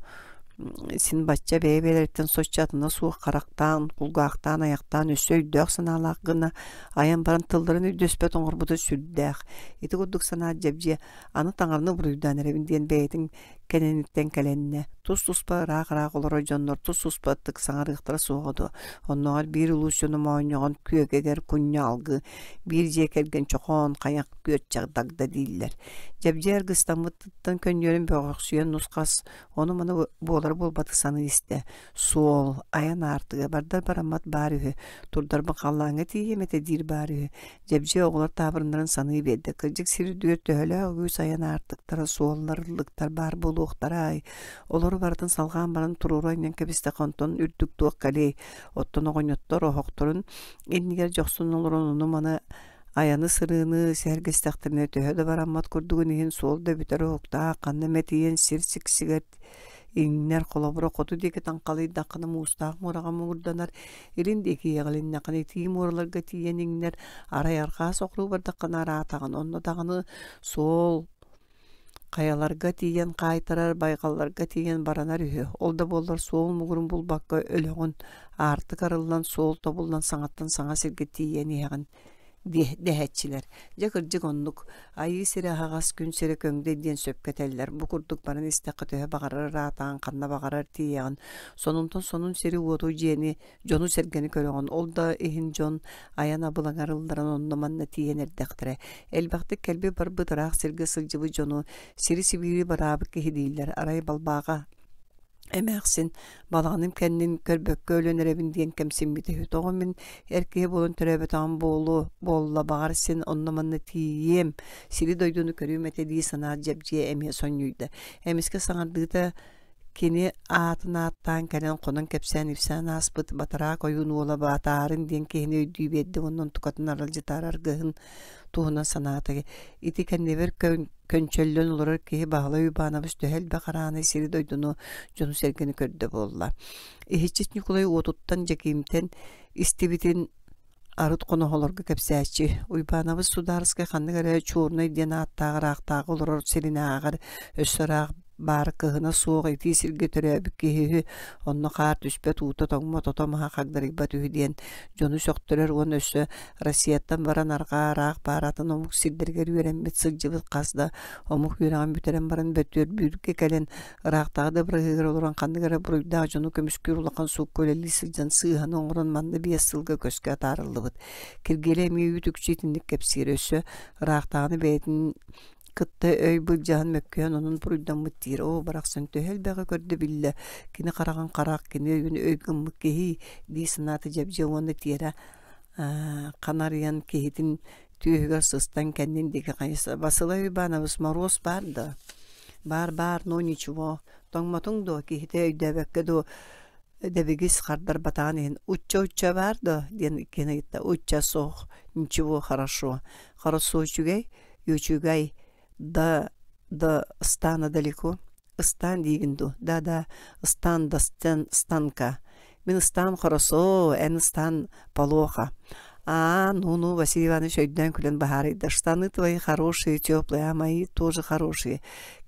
син бачча бэйэ-бэйэлэриттэн соччо атына суох харахтаан, кулгаахтаан, айахтаан өссө өйдөөх-санаалаах гына айан баран тылларын өйдөспөт оҥорбута сүрдээх. Ити курдук санаа дьэбдьиэ аны таҥараны буруйдаан эрэбин диэн бэйэтин кэнэниттэн кэлэннэ. Тус-туспа ыраах-ыраах олорор дьоннор тус-туспа ытык саҥарыахтара суоҕа дуо? Оннооҕор биир улуус дьоно моонньоҕон күөгэгэр кунньа алгыы, биир дьиэ кэргэн чохоон, хайах, күөрчэх дагда дииллэр. Дьэбдьиэ аргыстаммытыттан көнньүөрэн бөҕөхсүйэн нус-хас ону-маны буолары-буолбаты саныы истэ. Суол, айан аартыга бардар бараммат баар үһү, турдарбын халлааҥҥа тиийиэм этэ диир баар үһү. Дьэбдьиэ оҕолор таабырыннарын саныы биэрдэ. Кырдьык сир үрдүгэр төһөлөөх үгүс айан аартыктара, суоллар, ыллыктар баар буолуохтарай. Олору барытын салҕаан баран туруору анньан кэбистэххэ онтон үрдүк туох кэлиэй. Оттон оҕонньоттор оһохторун иннигэр дьохсун олорон ону-маны Айаны-сырыыны сэһэргэстэхтэринэ төһө да бараммат курдугун иһин суол да бүтэр уһуктаах, ханна эмэ тиийэн сир сиксигэр иҥнэр, холобура хоту диэки таҥхалыйдаххына муустаах муораҕа муҥурданар, илин диэки иэҕилиннэххинэ итии муораларга тиийэн иҥнэр, арай арҕаа соҕуруу бардаххына араатаҕын, онно даҕаны суол Хайаларга тиийэн хаайтарар, байҕалларга тиийэн баранар үһү. Ол да буоллар суол муҥурун булбакка өлөҕүн, аартык арыллан, суол тобуллан саҥаттан саҥа сиргэ тиийэн иһэҕин дэһээччилэр. Дьэ кырдьык оннук. Айыы сирэ аһаҕас, күн сирэ көҥдөй диэн сөпкө этэллэр. Бу курдук баран истэххэ төһө баҕарар ыраатаҕын, ханна баҕарар тиийэҕин. Сонунтан сонун сири-уоту, дьиэни дьону-сэргэни көрөҕүн, ол да иһин дьон айан абылаҥар ылларан онно-манна тиийэн эрдэхтэрэ. Элбэхтик кэлбит-барбыт ыраах сиргэ сылдьыбыт дьону сири-сибиири бараабыт киһи дииллэр. Арай балбааҕа эмээхсин балаҕаным кэннин көрбөккө өлөн эрэбин диэн кэмсиммитэ үһү. Тоҕо мин эр киһи буолан төрөөбөтөҕүм буолуо буолла, баҕар син онно-манна тиийиэм, сири-дойдуну көрүөм этэ дии санаат дьэбдьиэ эмиэ сонньуйда. Эмискэ саҥардыыта Кини аатын ааттаан кэлэн хонон кэпсээн-ипсээн ааспыт Батараак ойуун уола Баатаарын диэн киһини өйдүү биэрдэ уонна онтукатын аралдьытаары аргыһын туһунан санаата. Ити кэннибэр көнчөллөн олорор киһи Баһылай Уйбаанабыс төһө элбэх араанай сири-дойдуну, дьону-сэргэни көрдө буолла. Иһиччит Ньукулай уотуттан Дьэкиимтэн истибитин арыт хоноһолорго кэпсээччи Уйбаанабыс судаарыскай ханнык эрэ Чуорунай диэн ааттаах ыраахтааҕы олорор сиринээҕэр өссө ыраах баар кыһына суох итии сиргэ төрөөбүт киһи үһү, онно хаар түспэт уута тоҥмот ото маһа хагдарыйбат үһү диэн дьону сөхтөрөр уонна өссө Россияттан баран арҕаа ыраах баар атын омук сирдэригэр үөрэммит сылдьыбыт хас да омук үөрэҕин бүтэрэн баран Бөтүөрбүүргэ кэлэн Ыраахтааҕы да быраһыыгар олорон ханнык эрэ буруйдаах дьону көмүскүүр улахан суукка үлэлии сылдьан сыыһаны оҥорон манна 5 сылга көскө атаарыллыбыт. Киргиэлэй эмиэ үүт-үкчү итинник кэпсиир. Өссө ыраахтааҕыны бэйэтин кытта өй былдьаһан мөккүһэн онон буруйдаммыт диир. Оо, барахсан төһө элбэҕи көрдө биллэ, кини хараҕын харах, кини өйүн өй гыммыт киһи дии санаата Дьэбдьиэ уонна тиэрэ ханарыйан киһитин түөһүгэр сыстан кэннин диэки хайыста. Басылай Уйбаанабыс Моруос баар да? Баар-баар, но ничего. Тоҥмотуҥ дуо, киһитэ өйдөөбөккө дуу дэбигис хардарбатаҕын иһин «Учча-учча баар дуо?» диэн иккиэн ыйытта. «Учча суох, ничего, хорошо. Хорошо үчүгэй, үчүгэй, да да стана далеко. Ыстаан диигин дуу? Да-да, ыстаан да станка. Мин ыстаан хорошо, эн ыстаан плохо. А, ну-ну, Василий Иванович өйдөөн күлэн баһаарыйда. Штаны твои хорошие, теплые, а мои тоже хорошие.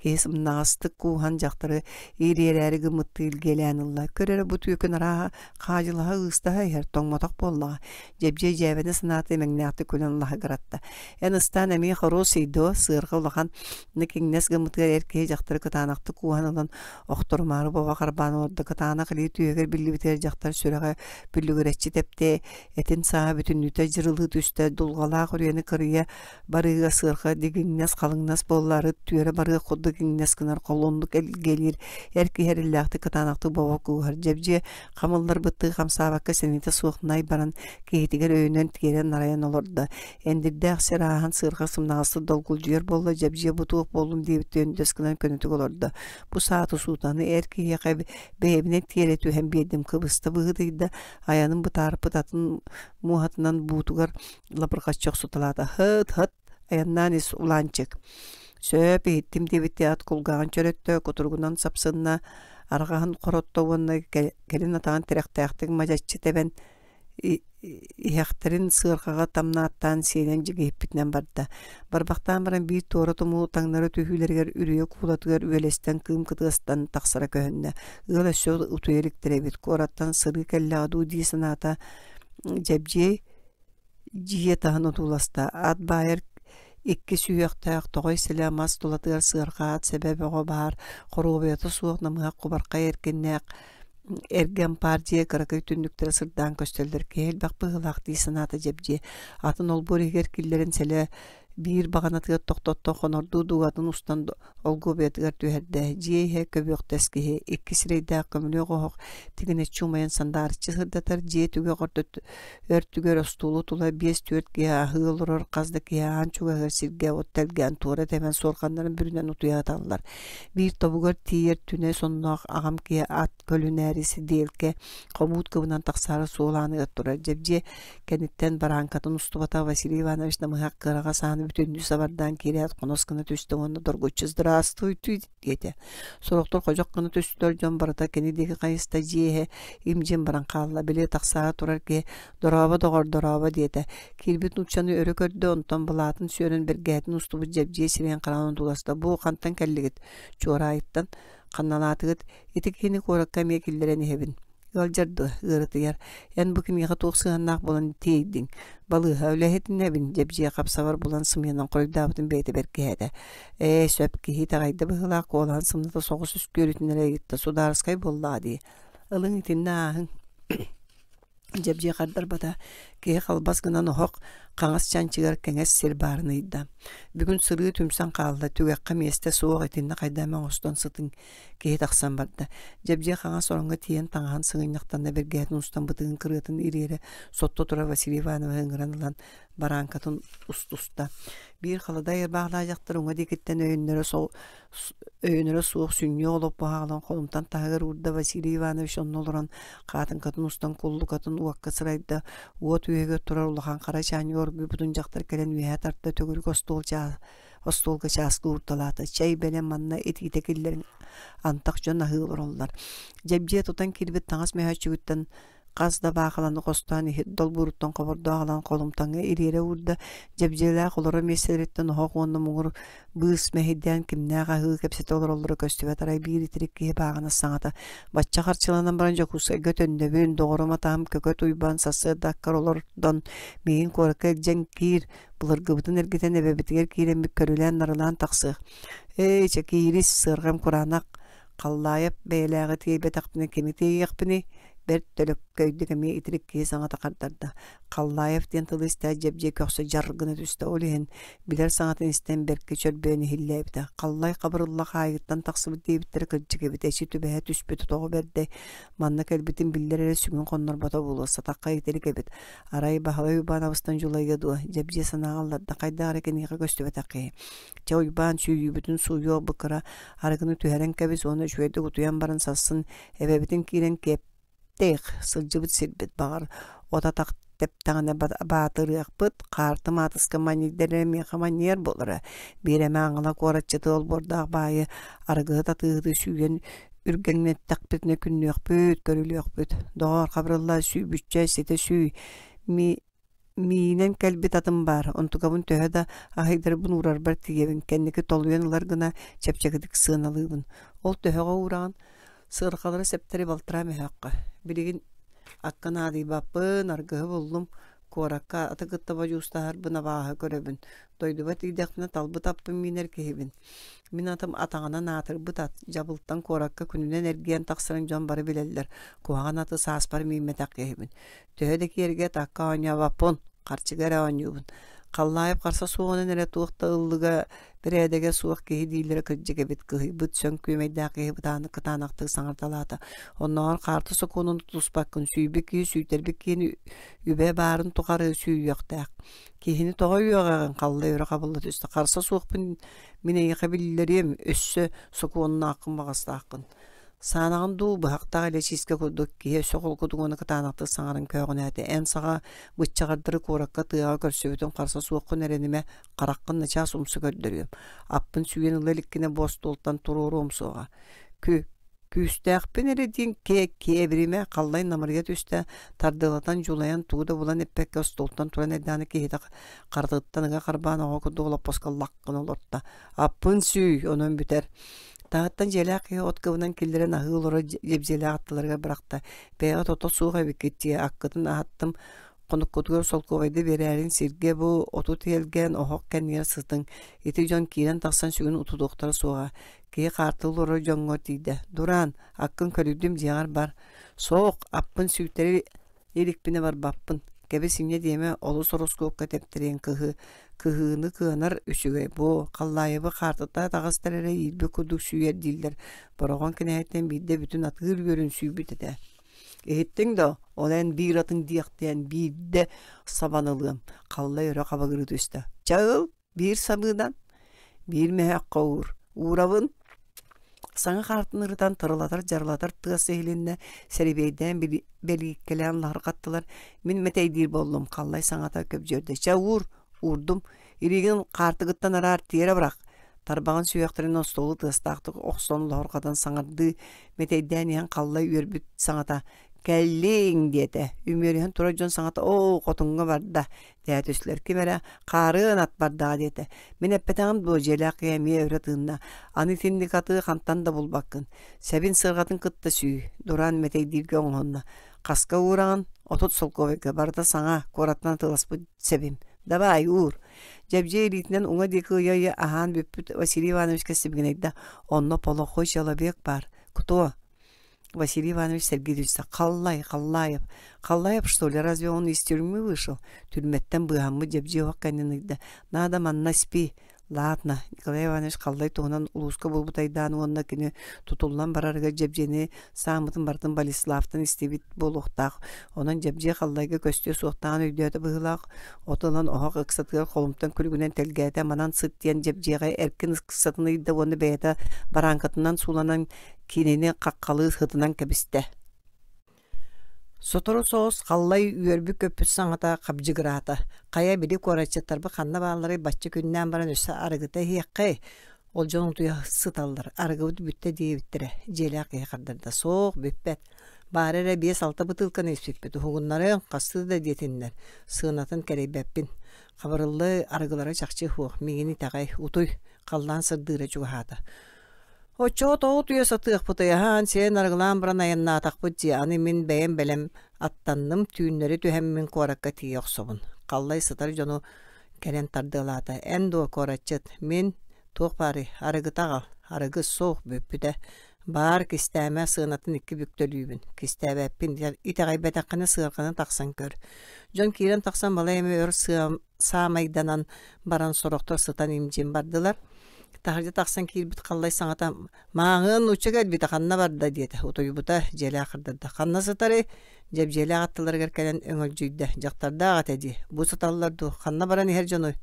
Киһи сымнаҕастык кууһан дьахтары ириэрээри гыммыттыы илгиэлээн ылла. Көр эрэ бу түөкүн арааһа хаадьылаһа ыыстаһа иһэр, тоҥмотох буоллаҕа. Дьэбдьиэй дьээбэни санаата имэҥнээхтик күлэн лаһыгыратта. Эн ыстаан эмиэ хороший дуо? Сыарҕа улахан иҥнэс гыммытыгар эр киһи дьахтары кытаанахтык кууһан ылан охторумаары бобо харбаан олордо. Кытаанах илии түөһүгэр биллибитигэр дьахтар сүрэҕэ бүллүгүрэччи тэптэ, этин сааһа бүтүннүүтэ дьырылыы түстэ, дулҕалаах үрүйэни кырыйа барыыга сыарҕа дигиҥнэс халыҥнас буоллаары түөрэ барыах курдук иҥнэс гынар холуоннук элгэлиир эр киһи эрэллээхтик кытаанахтык бобо кууһар дьэбдьиэ хамылларбыттыы хамсаабакка сэниэтэ суох най баран киһитигэр өйөнөн тиэрэ нарайан олордо эндирдээх сир ааһан сыарҕа сымнаҕастык долгулдьуйар буолла дьэбдьиэ бу туох буоллум диэбиттии өндөс гынан көнөтүк олордо бу сааты суутаны эр киһиэхэ бэйэбинэн тиэрэ түһэн биэрдим кыбыста быһыытыйда айанын бытаарпыт атын муоһатынан буутугар лабырҕаччы охсуталаата һыт һыт айаннаан ис улаанчык сөп иһиттим диэбиттии ат кулгааҕын чөрөттө кутуругунан сапсынна арҕаһын хоротто уонна кэлин атаҕын тирэхтээхтик мадьаччы тэбэн иһэхтэрин сыарҕаҕа тамнааттаан сиэнэн дьигиһиппитинэн барда. Барбахтаан баран биир туора тумул таҥнары түһүүлэригэр үрүйэ куулатыгар үөлэстэн кыым кытыастан тахсара көһүннэ. Ыал өссө утуйа иликтэр эбит. Куораттан сырыы кэллэҕэ дуу дии санаата Дьэбдьиэй дьиэ таһын одууласта. Ат баайар икки сүһүөхтээх тоҕой силэ мас тулатыгар сыарҕа ат сэбэ бөҕө баар, хоруобуйата суох намыһах кубархай эркиннээх эргэ ампаар дьиэ кыракый түннүктэрэ сырдаан көстөллөр киһи элбэх быһыылаах дии санаата Дьэбдьиэ атын олбуор иһигэр киллэрэн сэлэ биир баҕанатыгар тохтотто хонордуу дууһатын устан олгуобуйатыгар түһэрдэ дьиэ иһэ көбүөхтэс киһи икки сирэйдээх көмүлүөк оһох тигинэччи умайан сандаарыччы сырдатар дьиэ түгэх өртүгэр остуолу тула 5-4 киһи аһыы олорор хас да киһи аан чугаһыар сиргэ от тэлгээн туора тэбэн суорҕаннарын бүрүнэн утуйа сыталлар биир тобугар тиийэр түнэ сонноох аҕам киһи ат көлүнээри сидиэлкэ хомуут кыбынан тахсаары суол ааныгар турар Дьэбдьиэ кэнниттэн барааҥкатын устубатах Василий Иванович намыһах кыараҕа сааны бүтүннүү сабардаан киирээт хонос гына түстэ уонна доргуччу «Здравствуйте» диэтэ. Сорохтор ходьох гына түстүлэр дьон барыта кини диэки хайыста дьиэ иһэ им-дьим баран хаалла. Били тахсаары турар киһи «Дорообо, доҕор, дорообо» диэтэ. Киирбит нууччаны өрө көрдө, онтон былаатын сүөрэн бэргэһэтин устубут Дьэбдьиэ сирэйин хараҕын одууласта. «Бу хантан кэллигит?» «Чуораайыттан». «Ханналаатыгыт? Ити киһини куоракка эмиэ киллэрэн иһэбин». Ыалдьар дуо? Ыарытыйар. Эн бу киниэхэ туох сыһыаннаах буолан тиэйдиҥ? Балыыһа үлэһитинэбин, Дьэбдьиэ хапсабар булан сымыйанан хоруйдаабытын бэйэтэ бэркиһээтэ. Ээ, сөп, киһи итэҕэйдэ быһыылаах, куолаһын сымната соҕус үскүөрүтүн эрэ ыйытта, судаарыскай буоллаҕа дии. Ылыҥ итиннэ ааһыҥ. Дьэбдьиэ хардарбата, киһи халбас гынан оһох хаҥас чанчыгар кэҥэс сир баарын ыйда. Бүгүн сырыы түмсэн хаалла, түгэххэ миэстэ суох итиннэ хайда эмэ оҥостон сытыҥ. Киһи тахсан барда. Дьэбдьиэ хаҥас ороҥҥо тиийэн таҥаһын сыгынньахтанна бэргэһэтин устан бытыгын кырыатын ириэрэ сотто турар Василий Ивановиһы ыҥыран ылан барааҥкатын устуста. Биир халадаай ырбаахылаах дьахтар уҥа диэкиттэн өйөннөрө өйөнөрө суох сүнньүөх олоппоһу аҕалан холумтан таһыгар уурда Василий Иванович онно олорон хаатыҥкатын устан куллукатын уокка сырайда, уот үөһүгэр турар улахан хара чаанньыгы оргуйбутун дьахтар кэлэн үөһэ тарта төгүрүк остуол остуолга чааскы уурталаата. Чэй бэлэм манна итиитэ киллэрин антах дьон аһыы олороллор. Дьэбдьиэ тутан киирбит таҥас мөһөөччүгүттэн хас да баахыланы хостоон иһит долбууруттан хобордоох ылан холумтаҥҥа ириэрэ уурда, дьэбдьиэлээх олорор миэстэлэриттэн оһох уонна муҥур быыс мэһэйдээн кимнээх аһыы кэпсэтэ олороллоро көстүбэт арай биир итирик киһи бааҕынас саҥата бачча харчыланан баран Дьокуускайга төннөбүн, доҕорум атаһым Көкөт Уйбаан сарсыарда аккар олордон миигин куоракка илдьэн киир, былыргыбытын эргитэн эбэбитигэр киирэммит көрүлээн-нарылаан тахсыах. Эй, чэ киирис, сыарҕам кураанах, Халлаайап бэйэлээҕи тиэйбэтэхпинэ кими тиэйиэхпиний? Бэрт төлөккөйдүк эмиэ итирик киһи саҥата хардарда. Халлаайап диэн тылы истээт дьэбдьиэ көхсө дьар гына түстэ. Ол иһин билэр саҥатын истэн бэркэ чөрбөйөн иһиллээбитэ. Халлай Хабырылла хаайыыттан тахсыбыт диэбиттэрэ кырдьык эбит. Эчи түбэһэ түспүтэ тоҕо бэрдэй. Манна кэлбитин биллэр эрэ сүгүн хоннорбото буолуо. Сатахха итирик эбит. Арай Баһылай Уйбаанабыстан дьулайыа дуо? Дьэбдьиэ санааҕа ылларда. Хайдах эрэ киниэхэ көстүбэтэх киһи. Чэ Уйбаан сүүйүүбүтүн сууйуох бу кыра арыгыны түһэрэн кэбис уонна үчүгэйдик утуйан баран сарсын эбэбитин киирэн киэптээх сылдьыбыт сирбит баҕар от атах тэптэҕинэ баатырыахпыт хаарты маатыска манньыйдар эрэ миэхэ манньыйар буолара биир эмэ аҥала куоратчыты олбуордаах баайы арыгыһыт атыыһыты сүүйэн үргэҥнэттэхпитинэ күннүөхпүт көрүлүөхпүт доҕоор Хабырылла сүүбүччэ ситэ сүүй ми Миинэн кэлбит атым баар, онтукабын төһө да аһыйдарбын уурарбар тиийэбин, кэнники толуйан ылар гына чэпчэкитик сыаналыыбын. Ол төһөҕө уураҕын? Сыарҕалара сэптэри балтараа мөһөөххө. Билигин акка наадыйбаппын, аргыһы буллум, куоракка аты кытта бодьуустаһарбын абааһы көрөбүн. Дойдубар тиийдэхпинэ талбыт аппын миинэр киһибин. Мин атым атаҕынан аатырбыт ат, дьабылтан куоракка күнүнэн эргийэн тахсарын дьон бары билэллэр. Куһаҕан аты сааспар мииммэтэх киһибин. Төһө да киэргэ такка оонньообоппун, харчыга эрэ оонньуубун. Халлаайап харса суоҕунан эрэ туох да ыллыга, бэрээдэгэ суох киһи дииллэрэ кырдьык эбит, кыһыйбыт сөҥ күөмэйдээх киһи бытааннык кытаанахтык саҥарталаата. Оннооҕор хаарты сокуонун тутуспаккын, сүүйбүт киһи сүүйтэрбит киһини үбэ баарын тухары сүүйүөхтээх. Киһини тоҕо үөҕэҕин Халлай өрө хабылла түстэ. Харса суохпун мин эйиэхэ биллэриэм, өссө сокуоннааххын баҕастааххын. Саанаҕын дуу, быһахтаах илэчиискэ курдук киһи өссө холкутук уонна кытаанахтык саҥаран көөҕүнээтэ. Эн саҕа быччаҕардары куоракка тыаҕа көрсүбүтүм харса суоххун эрэнимэ, хараххын начаас умса көрдөрүөм. Аппын сүүйэн ыла иликкинэ бу остуолтан туруоруом суоҕа. Кү күүстээхпин эрэ диэн киэбиримэ халлай намырыйа түстэ, тардыалатан дьулайан тугу да булан эппэккэ остуолтан туран эрдэҕинэ киһитэ харатыттан ыга харбаан оҕо курдук олоппоско лах гына олорто. Аппын сүүй, онон бүтэр. Таһыттан дьиэлээх киһи от кыбынан киллэрэн аһыы олорор дьэбдьиэлээх аттыларыгар бырахта. Бэйэҕэ тото суох эбиккит дии, аккытын аһаттым, хонуккутугар солкуобайда биэрээрин сиргэ бу оту тиэлгээн оһох кэннигэр сытыҥ. Ити дьон киирэн тахсан сүгүн утутуохтара суоҕа. Киһи хаартылыы олорор дьоҥҥо тиийдэ. Дураан, аккын көрүйдүм дьиэҕэр бар. Суох, аппын сүүйтэрэ иликпинэ барбаппын. Кэбис инньэ диэмэ, олус ороскуокка тэптэриэҥ кыһыы Кыһыыны кыанар үчүгэй буо, Халлаайабы хаартыта таҕыстар эрэ иирбит курдук сүүйэр дииллэр, Бороҕон кинээһиттэн биирдэ бүтүн атыыр үөрүн сүүйбүт этэ. Иһиттиҥ да, ол эн биир атын диэхтээн биирдэ сабан ылыам, Халлай өрө хабыгырыы түстэ. Чэ ыл, биир сабыынан, биир мөһөөххө уур. Уурабын. Саҥа хаартын ырытан тырылатар-дьарылатар тыас иһилиннэ, сэрибиэйдээн бэлииккэлээн лаһырҕаттылар. Мин мэтэйдиир буоллум, Халлай саҥата көбдьүөрдэ. Чэ уур, уурдум. Илиигин хаартыгыттан араар, тиэрэ бырах. Тарбаҕын сүһүөхтэрин остуолу тыастаахтык охсон лоһурҕатан саҥардыы мэтэйдээн иһэн Халлай үөрбүт саҥата «Кэллиҥ!» диэтэ. Үмүөрүһэн турар дьон саҥата «Оо, хотуҥҥа барда!» дэһэ түстүлэр. Ким эрэ «Хаарыан ат бардаҕа» диэтэ. Мин эппэтэҕим дуо, дьиэлээх киһи эмиэ өрө тыынна. Аны итинник аты хантан да булбаккын. Сэбин сыарҕатын кытта сүүй, Дураан мэтэйдииргэ оҥоһунна. Хаска уураҕын? 30 солкуобайга барыта саҥа, куораттан атыыласпыт сэбим. Давай, уур. Дьэбдьиэ илиитинэн уҥа диэки ыйа-ыйа аһаан бүппүт Василий Ивановичка сибигинэйдэ. Онно плохой человек баар. Кто? Василий Иванович сэргии түстэ. Халлай, Халлаев. Халлаев, что ли? Разве он из тюрьмы вышел? Түрмэттэн быыһаммыт Дьэбдьиэ оһох кэннин ыйда. Надо манна спи. Ладно, Николай Иванович Халлай туһунан улууска буолбут айдаан уонна кини тутуллан барарыгар Дьэбдьиэни сааммытын барытын Болеславтан истибит буолуохтаах. Онон Дьэбдьиэ Халлайга көстүө суохтааҕын өйдөөтө быһыылаах, от ылан оһох ыксатыгар холумтан күлүгүнэн тэлгээтэ, манан сыт диэн Дьэбдьиэҕэ эркин ыксатын ыйда уонна бэйэтэ барааҥкатынан сууланан кинини хаххалыы сытынан кэбистэ. Сотору соҕус Халлай үөрбүт-көппүт саҥата хабдьыгыраата: «Хайа, били куораччыттарбыт ханна баалларый, бачча күннээн баран өссө арыгыта иһиэххэй, ол дьон утуйа сыталлар, арыгыбыт бүттэ диэбиттэрэ», дьиэлээх киһи хардарда: «Суох, бүппэт. Баара эрэ биэс-алта бытыылканы испиппит, уһугуннарыаҥ, хастыы да диэтиннэр, сыанатын кэрэйбэппин. Хабырыллыы, арыгылара чахчы суох, миигин итэҕэй, утуй, халлаан сырдыыра чугаһаата. Оччоҕо тоҕо утуйа сатыахпытый, аһаан-сиэн арыгылаан баран айаннаатахпыт дии, аны мин бэйэм бэлэм аттанным, түүннэри түһэммин куоракка тиийэ охсобун. Халлай сытар дьону кэлэн тардыалаата. Эн дуо, куоратчыт, мин туох баарый, арыгыта аҕал, арыгы суох бүппүтэ. Баар кистээмэ сыанатын икки бүк төлүүбүн, кистээбэппин, итэҕэйбэтэххинэ сыарҕаны тахсан көр. Дьон киирэн тахсан балай эмэ өр саамайданан баран сорохтор сытан имдьин бардылар. Таһырдьа тахсан киирбит Халлай саҥата «Мааҕыан нуучча кэлбитэ ханна барда?» диэтэ. Утуйбута, дьиэлээх хардарда. «Ханна сытарый?» Дьэбдьиэлээх аттыларыгар кэлэн өҥөлдьүйдэ. «Дьахтардаах этэ дии. Бу сыталлар дуу? Ханна баран иһэр дьонуй?»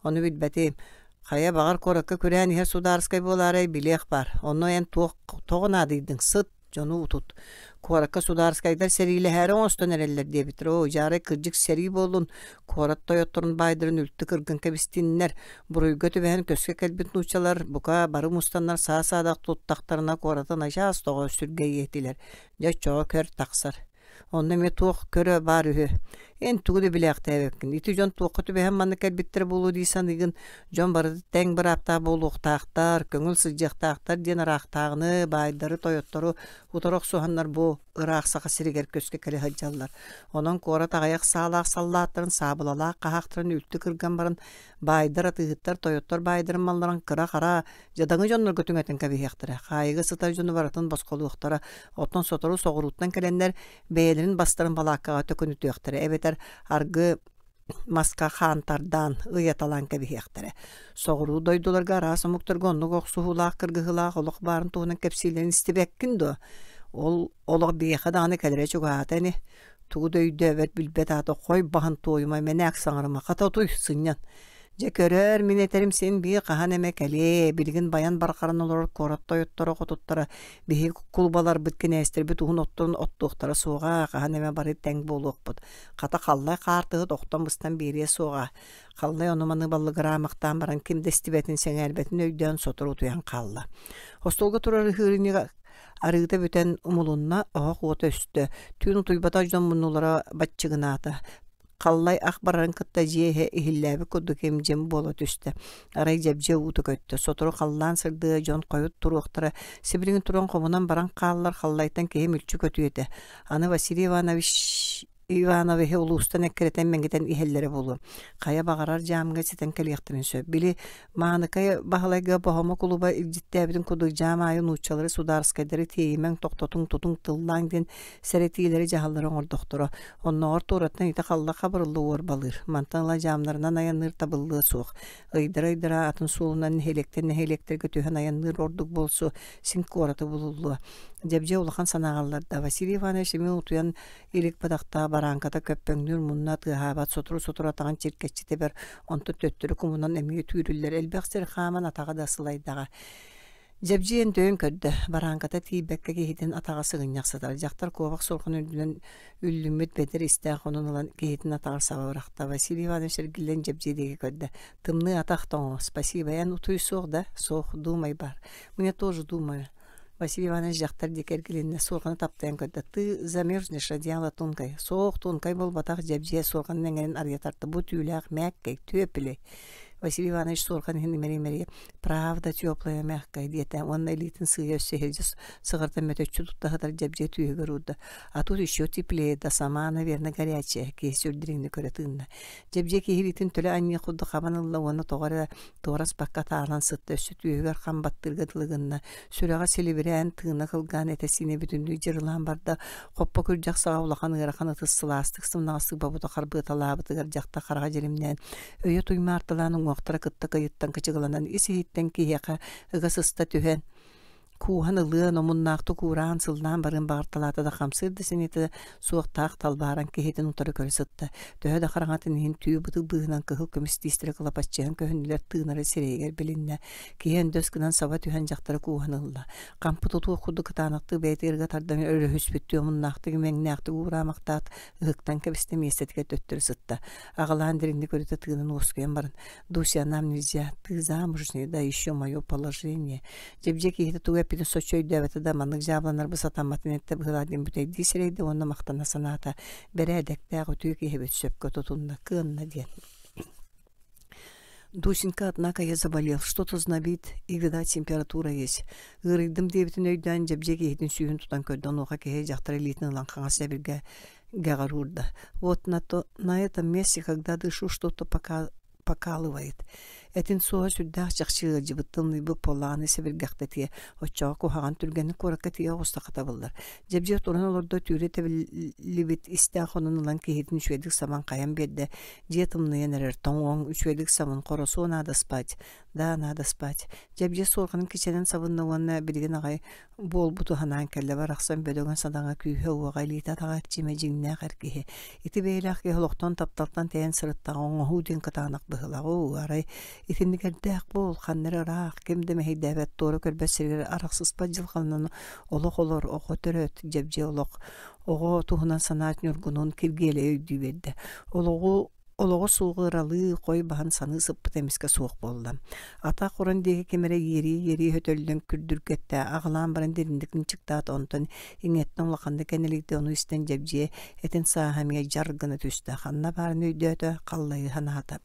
«Ону билбэтим. Хайа, баҕар, куоракка күрээн иһэр судаарыскай буолаарай, билиэх баар. Онно эн туох тоҕо наадыйдыҥ? Сыт, дьону утут. Куоракка судаарыскайдар сэриилэһээри оҥостон эрэллэр диэбиттэр. Оо, дьаарай кырдьык сэрии буоллун, куорат тойотторун баайдарын үлтү кырган кэбистиннэр. Буруйга түбэһэн көскө кэлбит нууччалар бука бары мустаннар саа-саадах туттахтарына куораты начаас тоҕо сүргэйиэ этилэр. Дьэ оччоҕо көр тахсар. Онно эмиэ туох көрө баар үһү. Эн тугу да билээхтээбэккин. Ити дьон туохха түбэһэн манна кэлбиттэрэ буолуо дии саныыгын. Дьон барыта тэҥ бырааптаах буолуохтаахтар, көҥүл сылдьыахтаахтар диэн ыраахтааҕыны, баайдары, тойоттору утары охсуһаннар бу ыраах Саха сиригэр көскө кэлэ сылдьаллар. Онон куорат аҕыйах саалаах саллааттарын саабылалаах хаһаахтарын үлтү кырган баран баайдар, атыыһыттар, тойоттор баайдарын малларын кыра-хара дьадаҥы дьоннорго түҥэтэн кэбиһиэхтэрэ, хаайыыга сытар дьону барытын босхолуохтара, оттон сотору соҕурууттан кэлэннэр бэйэлэрин бастарын балааккаҕа төкүнүтүөхтэрэ эбэтэр аргы маска хаантардаан ыйаталаан кэбиһиэхтэрэ. Соҕуруу дойдуларга араас омуктарга оннук охсуһуулаах, кыргыһыылаах олох баарын туһунан кэпсииллэрин истибэккин дуо? Ол олох биһиэхэ даҕаны кэлэрэ чугаһаата ини. Тугу да өйдөөбөт, билбэт аата хой баһын туойума, мэнээк саҥарыма, хата утуй, сынньан. Дьэ көрөөр, мин этэрим син биир хаһан эмэ кэлиэ, билигин байан барҕаран олорор куорат тойотторо хотуттара биһиги кулубаларбыт, кинээстэрбит уһун отторун оттуохтара суоҕа, хаһан эмэ бары тэҥ буолуохпут. Хата халлай хаартыһыт охтон-быстан биэриэ суоҕа. Халлай ону-маны баллыгыраамахтаан баран ким да истибэтин, сэҥээрбэтин өйдөөн сотору утуйан хаалла. Остуолга турар ыһыырынньыга Арыыта бүтэн умулунна, оһох уота өстө, түүн утуйбатах дьон муннулара баччыгынаата. Халлай ах барарын кытта дьиэ иһэ иһиллээбит курдук им-дьим буола түстэ. Арай дьэбдьэ уута көттө. Сотору халлаан сырдыа, дьон хойут туруохтара. Сибилигин туран хомунан баран хааллар, халлайтан киһи мүлчү көтүө этэ. Аны Василий Иванович Ивановиһы улуустан эккирэтэн мэҥитэн иһэллэрэ буолуо. Хайа баҕарар дьаамҥа ситэн кэлиэхтэрин сөп. Били Мааныкай Баһылайга Боһомо кулуба илдьиттээбитин курдук дьаам аайы нууччалары судаарыскайдары тиэйимэҥ, тохтотуҥ, тутуҥ, тыллааҥ диэн сэрэтиилэри дьаһаллары оҥордохторо. Оннооҕор туораттан ити халла хабырылла уорбалыыр. Мантан ыла дьаамнарынан айанныыр табыллыа суох. Ыйдара-ыйдара атын суолунан нэһилиэктэн нэһилиэктэргэ түһэн айанныыр ордук буолсу, син куораты булуллуо. Дьэбдьэ улахан санааҕалларда. Василий Иванович эмиэ утуйан Илик бадахтаах барааҥката көппөҥнүүр мунна тыаһаабат, сотору-сотору атаҕын чиркэччи тэбэр, онтон төттөрү кумунан эмиэ түүрүллэр, элбэх сир хааман атаҕа да сылайдаҕа. Дьэбдьиэн төйөн көрдө, барааҥката тиийбэккэ киһитин атаҕа сыгынньах сытар. Дьахтар куобах суорҕан үрдүнэн үллүммүт бэдэр истээх онун ылан киһитин атаҕар саба бырахта. Василий Иванович эргиллэн Дьэбдьиэ диэки көрдө. «Тымныы атах тоҥо, спасибо, эн утуй суох да?» «Суох, думай бар. Мне тоже думаю». Василий Иванович дьахтар диэки эргилиннэ, суорҕаны таптайан көрдө: «Ты замерзнешь, одеяло тонкое». Суох, тонкай буолбатах, дьэбдьиэ суорҕанын эҥэрин арыйа тарта. Бу түүлээх мээккэй, түөпүлэй. Василий Иванович суорҕан иһин имэрий-имэрий «Правда теплая, мягкая» диэтэ уонна илиитин сыыйа өссө иһирдьэ сыҕарытан мөтөччү тутта сытар дьэбдьиэ түөһүгэр уурда. «А тут еще теплее, да сама, наверное, горячая» киһи сүрдириҥник көрө тыынна. Дьэбдьиэ киһи илиитин төлө анньыах курдук хабан ылла уонна тоҕо эрэ туора аспакка таалан сытта, өссө түөһүгэр хам баттыырга дылы гынна. Сүрэҕэ силибирээн, тыына кылгаан, этэ-сиинэ бүтүннүү дьырылаан барда. Хоппо күрдьэх саҕа улахан ыарахан ытыс сылаастык сымнаҕастык бобута харбыаталаабытыгар дьахтар хараҕа дьиримнээн, өйө туймаарталаан уҥуоҕа уҥуохтара кытта кыйыттан кычыгыланан ис-иһиттэн киһиэхэ ыга сыста түһэн Кууһан ылыан, омуннаахтык уураан, сыллаан барыан баҕарталаата да хамсыыр да сэниэтэ суохтаах талбааран киһитин утары көрө сытта. Төһө да хараҥатын иһин түү бытык быыһынан кыһыл көмүс тиистэрэ кылапаччыһан көһүннүлэр, тыынара сирэйигэр билиннэ. Киһи өндөс гынан саба түһэн дьахтары кууһан ылла. Хампы тутуох курдук кытаанахтык бэйэтигэр ыга тардан өрөһүспүттүү омуннаахтык имэҥнээхтик уураамахтаат, ыһыктан кэбистэ миэстэтигэр төттөрү сытта. Аҕалаан дириҥник өрүтэ тыынан уоскуйан баран, «Дуся, нам нельзя, ты замужняя, да еще мое положение». Дьэбдьэ киһитэ тугу эппитин соччо өйдөөбөтө да, маннык дьаабыланарбыт сатамматын эттэ быһыылаах диэн бүтэйдии сэрэйдэ уонна махтана санаата, бэрээдэктээх үтүө киһибит сөпкө тутунна, кыанна диэн. Дусенька, однако я заболел, что-то знобит, и, видать, температура есть. Ыарыйдым диэбитин өйдөөн, Дьэбдьэ киһитин сүүһүн тутан көрдө, онуоха киһи дьахтар илиитин ылан хаҥас сэбиргэ гэҕэр уурда. Вот на, то, на этом месте, когда дышу, что-то пока покалывает. Этин суоһа сүрдээх чахчы ыалдьыбыт тымныйбыт буоллаҕына сэбиргэхтэтиэ, оччоҕо куһаҕан түргэнник куоракка тиийэ оҕуста хатабыллар. Дьэбдьиэ туран олордо түүрэ тэбиллибит истээх хонун ылан киһитин үчүгэйдик сабан хайан биэрдэ. Дьиэ тымныйан эрэр, тоҥуоҥ, үчүгэйдик сабын, хоросуо надо спать. Да, надо спать. Дьэбдьиэ суорҕанын кичэнэн сабынна уонна билигин аҕай буолбуту санаан кэллэ барахсан бөдөҥө-садаҥа күүһэ-уоҕа илиитэ-атаҕа эрчимэ дьиҥнээх эр киһи. Ити бэйэлээх киһи олохтон тапталтан тэйэн сырыттаҕа оҥоһуу диэн кытаанах быһыылаах. Оо, арай итинник эрдээх буол, ханна эрэ ыраах, ким да мэһэйдээбэт, туора көрбөт сиригэр арахсыспат дьылҕаланан олох олор, оҕо төрөт, дьэбдьиэ олох. Оҕо туһунан санаат Ньургунун Киргиэлэйи өйдүү биэрдэ. Олоҕу Олоҕо суоҕу ыралыы, хой баһан саныы сыппыта эмискэ суох буолла. Атах уран диэки ким эрэ иэрии-иэрии өтөллөн күрдүргэттэ, аҕылаан баран дириҥник ынчыктаата, онтон иҥиэттэн улаханнык энэлийдэ, ону истэн Дьэбдьиэ этин сааһа эмиэ дьар гына түстэ, ханна баарын өйдөөтө, халлайыы санаата.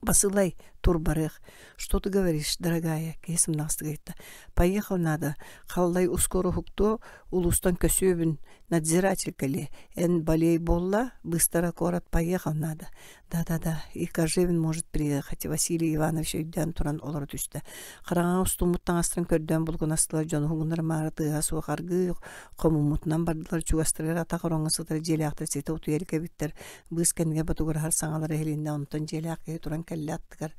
«Басылай, тур барыах. Что ты говоришь, дорогая?» киһи сымнаҕастык ыйытта. «Поехал надо. Халлай ускоро уһуктуо, улуустан көсүөбүн, надзиратель кэлиэ. Эн болей буолла, быстро куорат поехал надо. Да-да-да, и Кожевин может приехать, Василий Иванович өйдөөн туран олоро түстэ. Хараҥаҕа устуммут таҥастарын көрдөөн булгунастылар, дьону уһугуннарымаары тыаһа суох аргыый хомуммутунан бардылар, чугастарыгар атах ороҥҥо сытар дьиэлээхтэр ситэ утуйа илик эбиттэр, быыс кэннигэр ботугураһар саҥалара иһилиннэ, онтон дьиэлээх киһи туран кэллэ аттыгар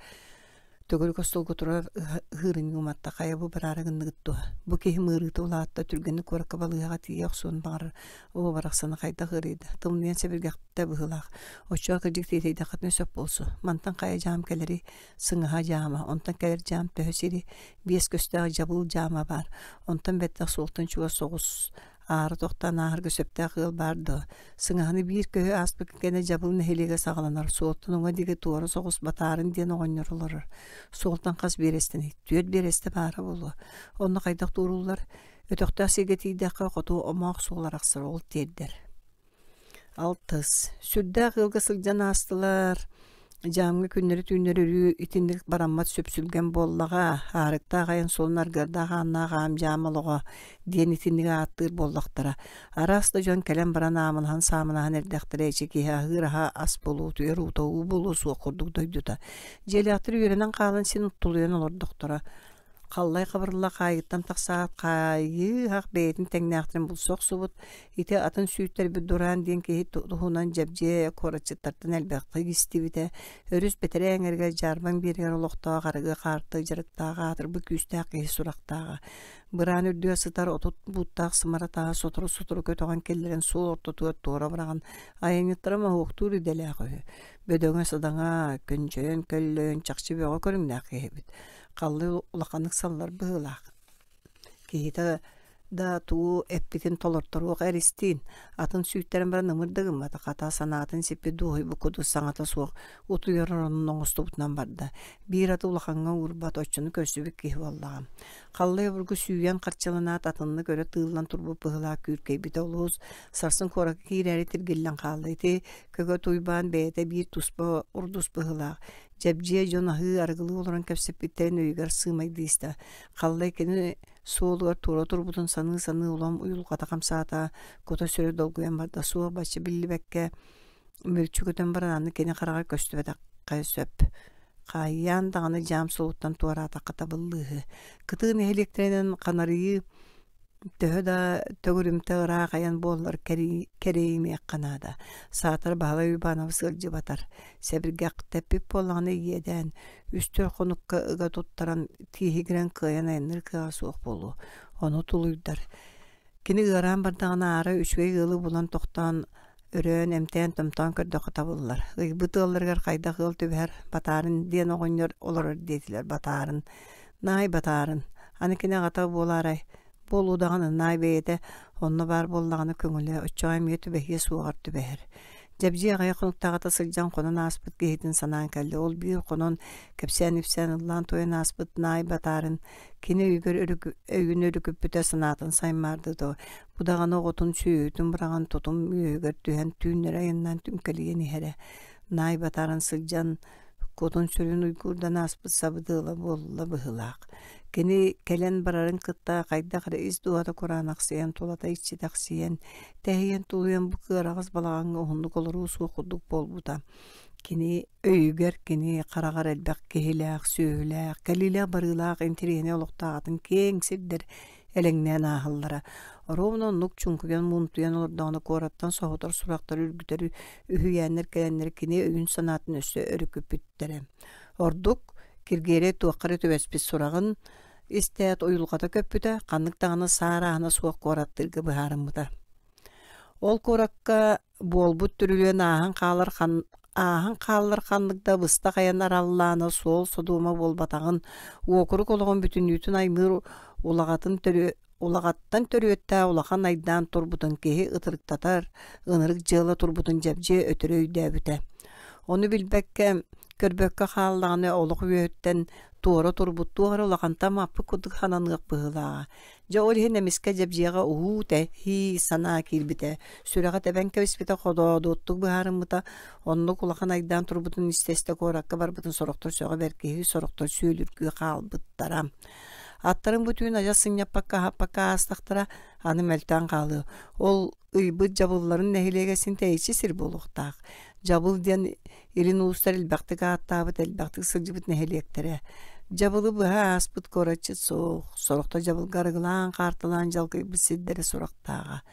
Төгүрүк остуолга турар ыһыырын уматта, хайа бу бараары гынныгыт дуо? Бу киһи мыырыыта улаатта, түргэнник куоракка балыыһаҕа тиийэ охсуон баҕарар. Оо, барахсаны хайдах ыарыйда, тымныйан сэбиргэхтэ быһыылаах. Оччоҕо кырдьык тиэтэйдэххитинэ сөп буолсу. Мантан хайа дьаам кэлэрий? Сыҥаһа дьаама, онтон кэлэр дьаам төһө сири? Биэс көстөөх дьабыл дьаама баар. Онтон бэттэх суолтан чугас соҕус Аара тохтоон ааһарга сөптөөх ыал баар дуо? Сыҥаһаны биир көһү ааспыт кэннэ Дьабыл нэһилиэгэ саҕаланар, суолтан уҥа диэки туора соҕус Батаарын диэн оҕонньор олорор. Суолтан хас биэрэстэний? Түөрт биэрэстэ баара буолуо. Онно хайдах туорууллар? Өтөхтөөх сиргэ тиийдэххэ, хоту омоох суол арахсар, ол тиэрдэр. Алтыс. Сүрдээх ыалга сылдьан аастылар. Дьаамҥа күннэри-түүннэри өрүү итинник бараммат сүпсүлгэн буоллаҕа, аарыктаах айан суолун аргыардаах ааннаах аам-дьаам олоҕо диэн итинник ааттыыр буоллахтара. Араас да дьон кэлэн баран аамылаһан-саамылаһан эрдэхтэрэ эчи киһи аһыыр аһа ас буолуо, утуйар уута уу буолуо суох курдук дойдута. Дьиэлээхтэр үөрэнэн хаалан син тулуйан олордохторо. Халлай Хабырылла хаайыыттан тахсаат, хаайыы-һах бэйэтин тэҥнээхтэрин булса охсубут, ити атын сүүттэрбит Дураан диэн киһи туһунан Дьэбдьиэ куоратчыттартан элбэхтик истибитэ, өрүс бэтэрээ эҥэригэр дьаарбаҥ биэригэр олохтоох арыгы хаарты дьарыктаах аатырбыт күүстээх киһи сурахтааҕа. Быраан үрдүгэр сытар 30 бууттаах сымара тааһы сотору-сотору көтөҕөн киллэрэн суол ортотугар туора быраҕан айанньыттара моһуоктуур идэлээх үһү. Бөдөҥө-садаҥа, көнчөйөн көллөйөн чахчы бөҕө көрүҥнээх киһи эбит. Халлыы улаханнык саллар быһыылаах. Киһитэ да тугу эппитин толорторуох эристиин, атын сүүттэрэн баран ымыр да гыммата, хата санаатын сиппит дуоһуйбут курдук саҥата суох утуйар оронун оҥостубутунан барда. Биир аты улахаҥҥа уурбат, оччону көрсүбүт киһи буоллаҕа. Халлай обургу сүүйэн харчыланаат атыннык өрө тыыллан турбут быһыылаах күүркэйбитэ олус сарсын куоракка киирээри тиргиллэн хаалла. Ити Көкөт Уйбаан бэйэтэ биир туспа урдус быһыылаах. Дьэбдьиэ дьон аһыы арыгылыы олорон кэпсэппиттэрин өйүгэр сыымайдыы истэ. Халлай кини суолугар туора турбутун саныы-саныы улам уйулҕата хамсаата, кута-сүрэ долгуйан барда. Суох бачча биллибэккэ мүлчү көтөн баран аны кини хараҕар көстүбэтэххэ сөп. Хаайыйаан даҕаны дьаам суолуттан туораатахха табыллыыһы. Кытыы нэһилиэктэринэн ханарыйыы. Төһө да төгүрүмтэ ыраах айан буоллар кэрийимиэххэ наада. Саатар Баһылай Уйбаанабыс ыалдьыбатар. Сэбиргэхтэппит буоллаҕына иэдээн, үс-түөрт хонукка ыга туттаран тииһигирэн кыайан айанныыр кыаҕа суох буолуо. Ону тулуйдар. Кини ыараан бардаҕына аара үчүгэй ыалы булан тохтоон өрөөн, эмтээн-томтоон көрдөххө табыллар. Ыйбыт ыалларыгар хайдах ыал түбэһэр Батаарын диэн оҕонньор олорор диэтилэр Батаарын. Наай Батаарын. Аны кини аҕата буолаарай? Буолуо даҕаны наай бэйэтэ онно баар буоллаҕына көҥүлэ, оччоҕо эмиэ түбэһиэ суоҕар түбэһэр. Дьэбдьиэ аҕыйах хонуктааҕыта сылдьан хонон ааспыт киһитин санаан кэллэ. Ол биир хонон кэпсээн-ипсээн ыллаан-туойан ааспыт Наай Батаарын кини өйүгэр өйүн өрүкүппүтэ санаатын саймаардыта бу даҕаны оҕотун сүөһүтүн быраҕан тутум үөһүгэр түһэн түүннэри айаннаан түҥкэлийэн иһэрэ. Наай Батаарын сылдьан кутун-сүрүн уйгуурдан ааспыт сабыдыала буолла быһыылаах. Кини кэлэн барарын кытта хайдах эрэ ис дууһата кураанахсыйан, тулата иччитэхсийэн, тэһийэн-тулуйан бу кыараҕас балаҕаҥҥа уһуннук олоруу суох курдук буолбута. Кини өйүгэр кини хараҕар элбэх киһилээх, сүөһүлээх, кэлиилээх-барыылаах интэриэһинэй олохтоох атын киэҥ сирдэр элэҥнээн ааһаллара. Оруобуна оннук чуҥкуйан муунтуйан олордоҕуна куораттан соһутар сурахтар үргүтэр үһүйээннэр кэлэннэр кини өйүн-санаатын өссө өрүкүппүттэрэ. Ордук Киргиэлэй туохха эрэ түбэспит сураҕын истээт уйулҕата көппүтэ, ханнык даҕаны саарааһына суох куораттыырга быһаарыммыта. Ол куоракка буолбут түрүлүөн ааһан хаалар ааһан хааллар ханнык да быстах айан араллаана суол содуома буолбатаҕын, уокурук олоҕун бүтүннүүтүн аймыыр улаҕатын төрү улаҕаттан төрүөттээх улахан айдаан турбутун киһи ытырыктатар, ынырык дьыала турбутун дьэбдьиэ өтөрү өйдөөбүтэ. Ону билбэккэ, көрбөккө хааллаҕына олох үөһүттэн туора турбут туох эрэ улахантан маппыт курдук сананыах быһыылааҕа. Дьэ ол иһин эмискэ Дьэбдьиэҕэ уһуу тэһии санаа киирбитэ, сүрэҕэ тэбэн кэбиспитэ ходоодуоттук быһаарыммыта, оннук улахан айдаан турбутун истэ-истэ куоракка барбытын сорохтор сөҕө бэркиһии, сорохтор сүөлүргүү хаалбыттара. Аттарын бу түүн адьас сынньаппакка аһаппакка аастахтара, аны мөлтөөн хаалыа. Ол ыйбыт дьабылларын нэһилиэгэ син тэйиччи сир буолуохтаах. Дьабыл диэн илин улуустар элбэхтик ааттаабыт, элбэхтик сылдьыбыт нэһилиэктэрэ. Дьабылы быһа ааспыт куоратчыт суох, сорохто дьабылга арыгылаан, хаартылаан дьалкыйбыт сирдэрэ сурахтааҕа.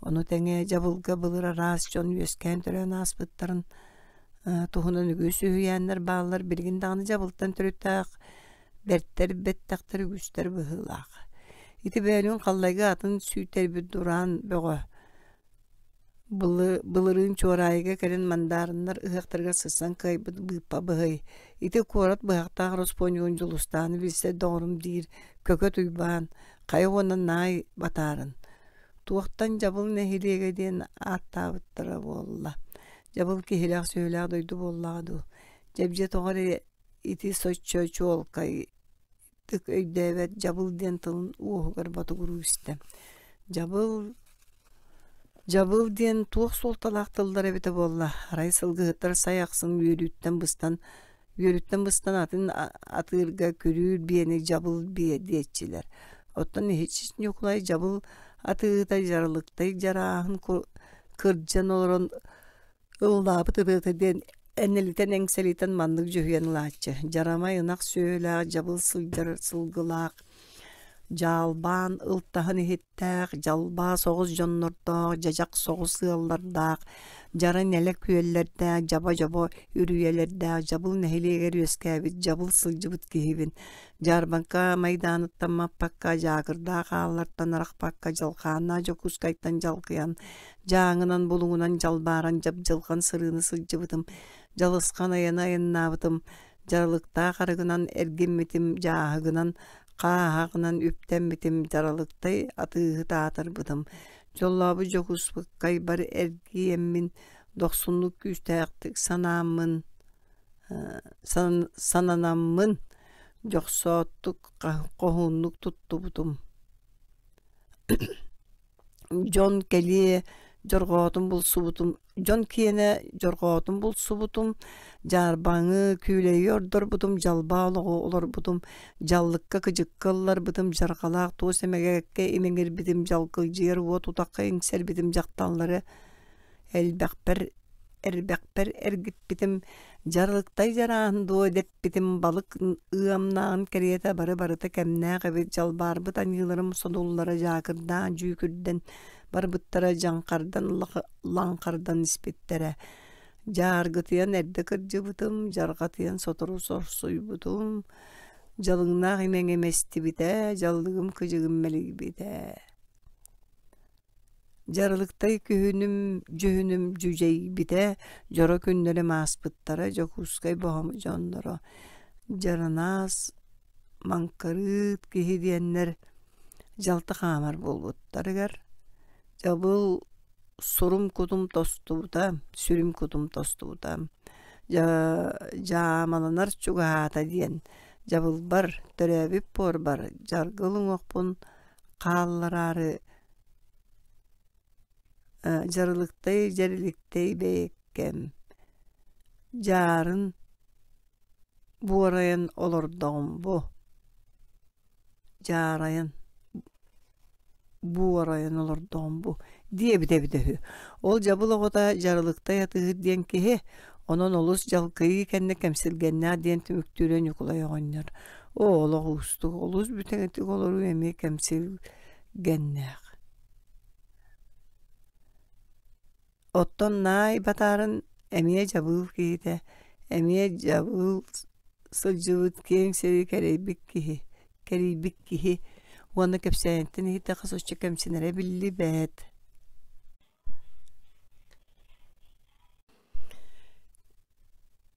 Ону тэҥэ дьабылга былыр араас дьон үөскээн-төрөөн ааспыттарын туһунан үгүс үһүйээннэр бааллар. Билигин даҕаны дьабылтан төрүттээх бэртэр бэттэхтэр үгүстэр быһыылаах. Ити бөөлүүн Халлайга атын сүүйтэрбит дураан бөҕө Былырыын Чуораайыга кэлин мандаарыннар ыһыахтарыгар сырсан кыайбыт быыппа быһый. Ити куорат быһахтаах ороспуонньугун Дьулустааны билсэр доҕорум диир Көкөт Уйбаан, хайа уонна Наай Батаарын. Туохтан Дьабыл нэһилиэгэ диэн ааттаабыттара буолла. Дьабыл киһилээх-сүөһүлээх дойду буоллаҕа дуу. Дьэбдьиэ тоҕо эрэ ити соччо чуолкайдык өйдөөбөт дьабыл диэн тылын уоһугар ботугуруу истэ. Дьабыл Дьабыл диэн туох суолталаах тыллар эбитэ буолла, арай сылгыһыттар сай ахсын үөрүүттэн быстан үөрүттэн быстан атын атыырга күрүүр биэни дьабыл биэ диэччилэр. Оттон Иһиччит Ньукулай дьабыл атыыта дьаралыктай дьарааһын кырдьан олорон Ыллаабыт ырыата диэн энэлитэн-эҥсэлитэн маннык дьүһүйэн ылааччы: дьарамай ынах сүөһүлээх, дьабыл сылдьар сылгылаах, дьаалбаан ылтаһын иһиттээх, дьалбаа соҕус дьоннордоох, дьадьах соҕус ыаллардаах, дьара нэлэ күөллэрдээх, дьаба-дьобо үрүйэлэрдээх, дьабыл нэһилиэгэр үөскээбит, дьабыл сылдьыбыт киһибин, дьаарбаҥка майдааныттан маппакка, дьаакырдаах ааллартан арахпакка, дьалхааннаах Дьокуускайтан дьалкыйан, Дьааҥынан булуҥунан дьалбааран дьабдьылҕан сырыыны сылдьыбытым, дьалысхан айаны айаннаабытым, дьаралыктаах арыгынан эргиммитим, дьааһыгынан, хааһаҕынан үптэммитим, дьаралыктай атыыһыт аатырбытым, дьоллообут Дьокуускайбар эргийэммин, дохсуннук күүстээхтик санааммын, сананаммын, дьохсооттук хоһууннук туттубутум Дьон кэлиэ дьорҕоотун булсубутум, дьон киэнэ дьорҕоотун булсубутум, дьаарбаҥы, күүлэйи ордорбутум, дьалбаа олоҕу олорбутум, дьаллыкка-кыдьыкка ылларбытым, дьарҕалаах туос эмэгэккэ имэҥирбитим, дьалкылдьыйар уот утахха иҥсэрбитим, дьахталлары элбэхпэр. эрбэхпэр эргиппитим, дьаралыктай дьарааһын дуо дэппитим балык ыамнааҕын кэриэтэ бары-барыта кэмнээх эбит дьалбаарбыт аньыыларым содуллара дьаакырдаан дьүүкүрдэн барбыттара дьаҥхардан лаҥхардан испиттэрэ. Дьааргытыйан эрдэ кырдьыбытым, дьарҕатыйан сотору сорсуйбутум, дьалыҥнаах имэҥим эстибитэ, дьаллыгым кыдьыгым мэлийбитэ. Дьаралыктай күһүнүм дьүһүнүм дьүдьэйбитэ, дьоро күннэрим ааспыттара Дьокуускай боһом дьонноро дьаранаас маҥкырыыт киһи диэннэр дьалты хаамар буолбуттарыгар дьабыл сурум кутум тостубута, сүрүм кутум тостубута, дьаамаланар чугаһаата диэн дьабылбар, төрөөбүт буорбар дьаргыл уҥуохпун хааллараары дьарылыктай дьэриликтэй бэйэккэм дьаарын буорайан олордоҕум бу дьаарайан буорайан олордоҕум бу диэбитэ эбитэ үһү. Ол дьабыл оҕото Дьарылыктай атыыһыт диэн киһи, онон олус дьалкыйыы кэннэ кэмсилгэннээх диэн түмүктүүрэ Ньукулай оҕонньор. Оо, олох уустук, олус бүтэҥитик олоруу эмиэ кэмсилгэннээх. Оттон Наай Батаарын эмиэ дьабыыл киһитэ, эмиэ дьабыыл сылдьыбыт киэҥ сири кэрэйбит киһи, кэрийбит киһи уонна кэпсээниттэн иһиттэххэ соччо кэмсинэрэ биллибэт.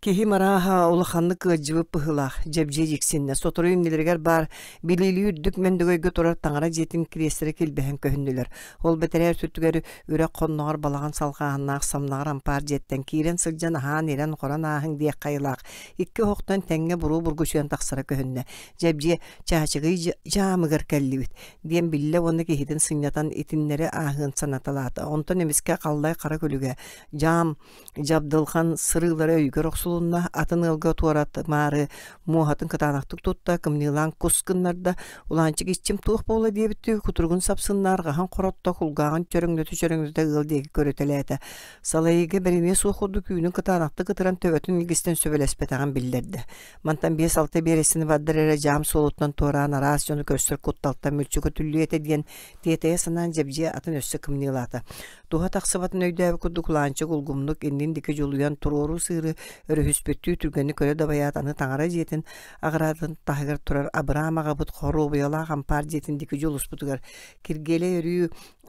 Киһим арааһа улаханнык ыалдьыбыт быһыылаах, Дьэбдьиэ дьиксиннэ. Сотору иннилэригэр баар билиилии үрдүк мөндөгөйгө турар таҥара дьиэтин кириэстэрэ килбэһэн көһүннүлэр. Ол бэтэрээ өттүгэр үрэх хонноҕор балаҕан салҕааһыннаах самнаҕар ампаар дьиэттэн киирэн сылдьан аһаан ирэн-хорон ааһыҥ диэх хайылаах икки оһохтон тэҥҥэ буруо бургучуйан тахсара көһүннэ. Дьэбдьиэ чаачыгый дьаамыгар кэллибит диэн биллэ уонна киһитин сынньатан итиннэри ааһыан санаталаата. Онтон эмискэ халлай хара күлүгэ дьаам Дьабдылхан сырыылара өйүгэр охсулунна, атын ыалга туоратымаары муоһатын кытаанахтык тутта, кымньыылаан кус гыннарда, Улаанчык иччим туох буола диэбиттии кутуругун сапсынна, арҕаһын хоротто, кулгааҕын чөрөҥнөтө-чөрөҥнөтө ыал диэки көрүтэлээтэ. Салайыыга бэриниэ суох курдук үүнүн кытаанахтык ытыран төбөтүн илгистэн сөбүлэспэтэҕин биллэрдэ. Мантан 5-6 биэрэстини бардар эрэ дьаам суолуттан туораан араас дьону көрсөр кутталтан мүлчү көтүллүө этэ диэн тиэтэйэ санаан Дьэбдьиэ атын өссө кымньыылаата. Туһа тахсыбатын өйдөөбүт курдук Лаанчык улгумнук иннин диэки дьулуйан туруору сыыры өрүһүспүттүү түргэнник көрө дабайаат аны таҥара дьиэтин аҕыраатын таһыгар турар Абыраам аҕабыт хоруобуйалаах ампаар дьиэтин диэки дьулуспутугар Киргиэлэй өрүү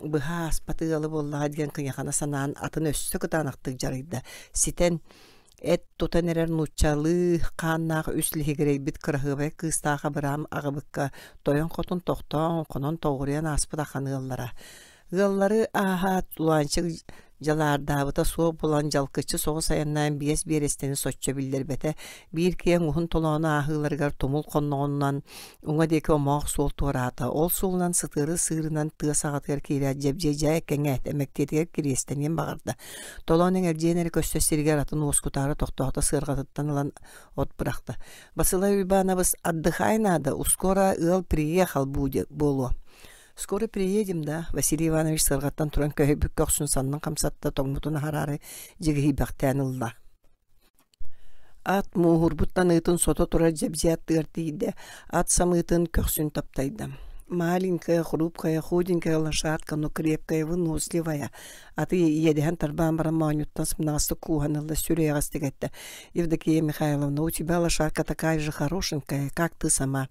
быһа ааспат ыалы буоллаҕа диэн кыйахана санаан атын өссө кытаанахтык дьарыйда. Ситэн эт тутан эрэр нууччалыы хааннаах үс лиһигирэйбит кыраһыабай кыыстаах Абыраам аҕабыкка тойон хотун тохтоон хонон тоҕуруйан ааспыт ахан ыаллара. Ыаллары ааһаат, Луанчик дьалаардаабыта суох буолан дьалкыччы соҕус айаннаан биэс биэрэстэни соччо биллэрбэтэ. Биир киэҥ уһун толоону ааһыыларыгар тумул хонноҕунан уҥа диэки омоох суол туораата. Ол суолунан сытыары сыырынан тыа саҕатыгар киирээт Дьэбдьиэ дьээ кэҥээт эмэктиэтигэр кириэстэниэн баҕарда. Толоон эҥэрдьийэн эрэ көстөр сиригэр атын уоскутаары тохтоото сыарҕатыттан ылан от бырахта. Басылай Уйбаанабыс отдыхай надо, ускоро ыал приехал будет буолуо. Скоро приедем, да, Василий Иванович сыарҕаттан туран көһүйбүт көхсүн саннын хамсатта, тоҥмутун аһараары дьигиһийбэхтээн ылла. Ат мууһурбут таныытын сото турар дьэбдьиэ аттыгар тиийдэ, ат самыытын көхсүн таптайда. Маленькая, хрупкая, худенькая лошадка, но крепкая, выносливая. Аты иэдэһэн тарбаан баран моонньуттан сымнаҕастык кууһан ылла, сүр эйэҕэстик эттэ. Евдокия Михайловна, у тебя лошадка такая же хорошенькая, как ты сама.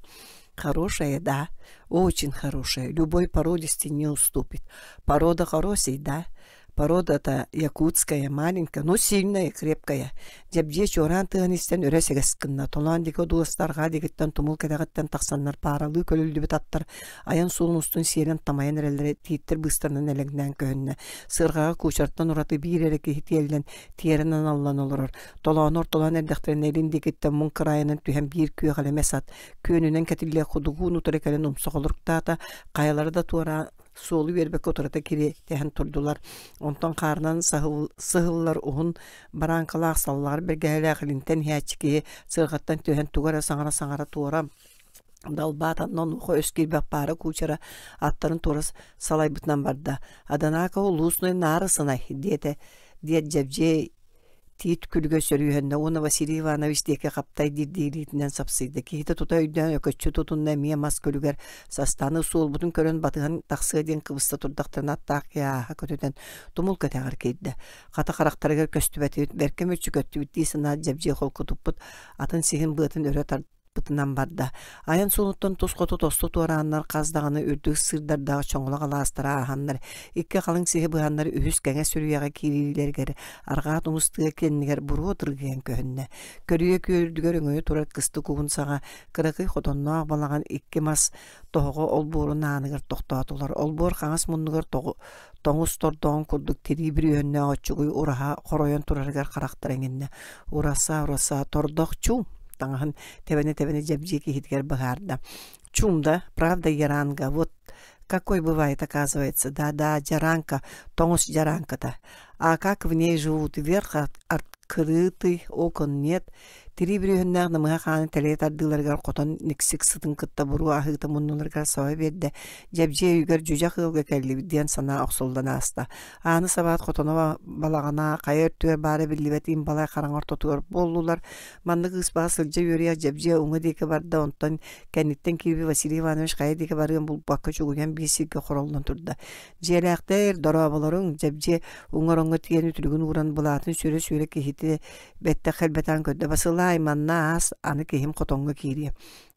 Хорошая, да, очень хорошая. Любой породисти не уступит. Порода хорошая, да. Порода-то якутская, маленькая, но сильная, крепкая. Дьэбдьиэ чуораан тыаһын истэн өрө сэгэс гынна. Толоон диэки одууластарҕаа диэкиттэн тумул кэтэҕиттэн тахсаннар пааралыы көлүллүбүт аттар айан суолун устун сиэрэн тамайан эрэллэрэ тииттэр быыстарынан элэҥнээн көһүннэ. Сыарҕаҕа куучартан ураты биир эрэ киһи тиэллэн, тиэрэн аналлан олорор. Толоону ортолоон эрдэхтэринэ илин диэкиттэн муҥ кыраайынан түһэн биир күөх элэмэс ат күөнүнэн кэтиллиэх худугуун утары кэлэн умса холоруктаата, хайалара да туора суолу үөрбэккэ утарыта кириэтэһэн турдулар. Онтон хаарынан сыһыллар уһун барааҥкалаах саллаҕар бэргэһэлээх илинтэн иһээччи киһи сыарҕаттан түһэн тугу эрэ саҥара-саҥара туора далбаатанна онуоха өс киирбэх паара куучара аттарын туора салайбытынан барда. «Аданаакова улуусунай наарысынай» диэтэ диэт Дьэбдьиэй. Тиит күлүгэ сөрүүһэннэ уонна Василий Иванович диэки хаптай диирдии илиитинэн сапсыйда. Киһитэ тута өйдөөн өкөччү тутунна эмиэ мас күлүгэр састааны суолбутун көрөн батыһан тахсыа диэн кыбыста турдахтарына аттаах киһи ааһа көтүтэн тумул кэтэҕэр киирдэ. Хата харахтарыгар көстүбэтибит, бэркэ мүччү көттүбүт дии санаат дьэбдьиэ холкутуппут, атын сиһин быатын өрө тарпытынан барда. Айан суолуттан тус хоту тосту туорааннар хас даҕаны үрдүк сыырдардаах чоҥолох алаастара ааһаннар, икки халыҥ сиһи быһаннар үһүс кэҥэс үрүйэҕэ киириилэригэр арҕаа тумус тыа кэннигэр буруо тыргыйан көһүннэ. Көрүйэ күөлүгэр өҥөйө турар кыстык уһун саҕа кыракый хотонноох балаҕан икки мас тоһоҕо олбуорун ааныгар тохтоотулар. Олбуор хаҥас муннугар тоҥус тордоҕун курдук тирии бүрүөһүннээх оччугуй ураһа хоройон турарыгар харахтара иҥиннэ. Ураса, ураса, тордох чуум таҥаһын тэбэнэ-тэбэнэ дьэбдьиэ киһитигэр быһаарда. Чум да, правда, яранга, вот какой бывает, оказывается, да-да, дьаранка, тоҥус дьаранката. А как в ней живут, вверх открытый, окон нет, Тирии бүрүөһүннээх намыһах ааны тэлэйэ тардыыларыгар хотон никсик сытын кытта буруо аһыыта муннуларыгар саба биэрдэ, дьэбдьиэ өйүгэр дьүдьэх ыалга кэллибит диэн санаа охсуллан ааста. Ааны сабаат хотоно балаҕана хайа өртүгэр баара биллибэт им балай хараҥа ортотугар буоллулар. Маннык ыыспаҕа сылдьа үөрүйэх дьэбдьиэ уҥа диэки барда, онтон кэнниттэн киирбит Василий Иванович хайа диэки барыан булбакка чугуйан биир сиргэ хороллон турда. Дьиэлээхтэр, дорооболоруҥ, дьэбдьиэ уҥа ороҥҥо тиийэн үтүлүгүн ууран былаатын сүөрэ-сүөрэ киһити Бэттэх элбэтэн көрдө, Басылаай, манна аас, аны киһим хотоҥҥо киириэ.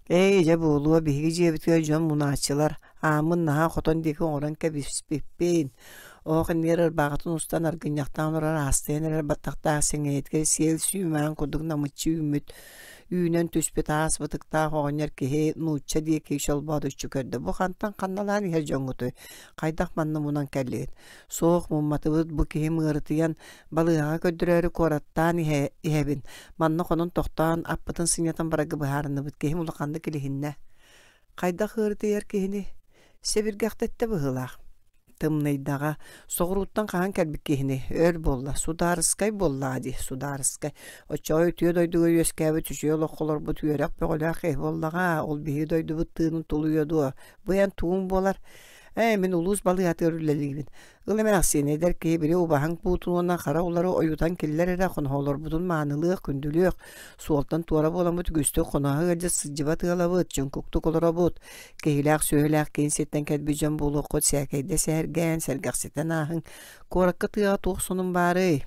Эй, дьэ буолуо, биһиги дьиэбитигэр дьон мунааччылар, ааммын наһаа хотон диэки оҥорон кэбиспиппин. Оох иннигэр ырбааҕытын устан аргынньахтаан олорор аастыйан эрэр баттахтаах сэҥийэтигэр сиэл сүүмэҕин курдук намыччы үүммүт, үүнэн түспүт аас бытыктаах оҕонньор киһи нуучча диэки чолбоодуччу көрдө. Бу хантан ханналаан иһэр дьоҥҥутуй? Хайдах манна мунан кэллигит? Суох, мумматыбыт, бу киһим ыарытыйан Балыыһаҕа көрдөрөөрү куораттаан иһэ иһэбин. Манна хонон тохтоон, аппытын сынньатан барарга быһаарынныбыт. Киһим улаханнык илиһиннэ. Хайдах ыарытыйар киһини? Сэбиргэхтэттэ быһыылаах. Тымныйдаҕа. Соҕурууттан хаһан кэлбит киһини? Өр буолла. Судаарыскай буоллаҕа дии, судаарыскай. Оччоҕо үтүө дойдуга үөскээбит үчүгэй олоххо олорбут үөрэх бөҕөлөөх киһи буоллаҕа. Ол биһиги дойдубут тыынын тулуйуо дуо? Бу эн тугуҥ буолар? Ээ, мин улуус балыыһатыгар үлэлиибин. Ыл эмээхсин, эдэр киһи били убаһаҥ буутун уонна хара улары ойутан киллэр эрэ хоноһолорбутун маанылыах, күндүлүөх, суолтан туора буоламмыт үгүстүк хоноһо ыалдьыт сылдьыбат ыалабыт, чуҥкуктук олоробут, киһилээх-сүөһүлээх киин сиртэн кэлбит дьон буолуоххут сээкэйдэ сэһэргээн, сэргэхситэн ааһыҥ, куоракка тыаҕа туох сонун баарый?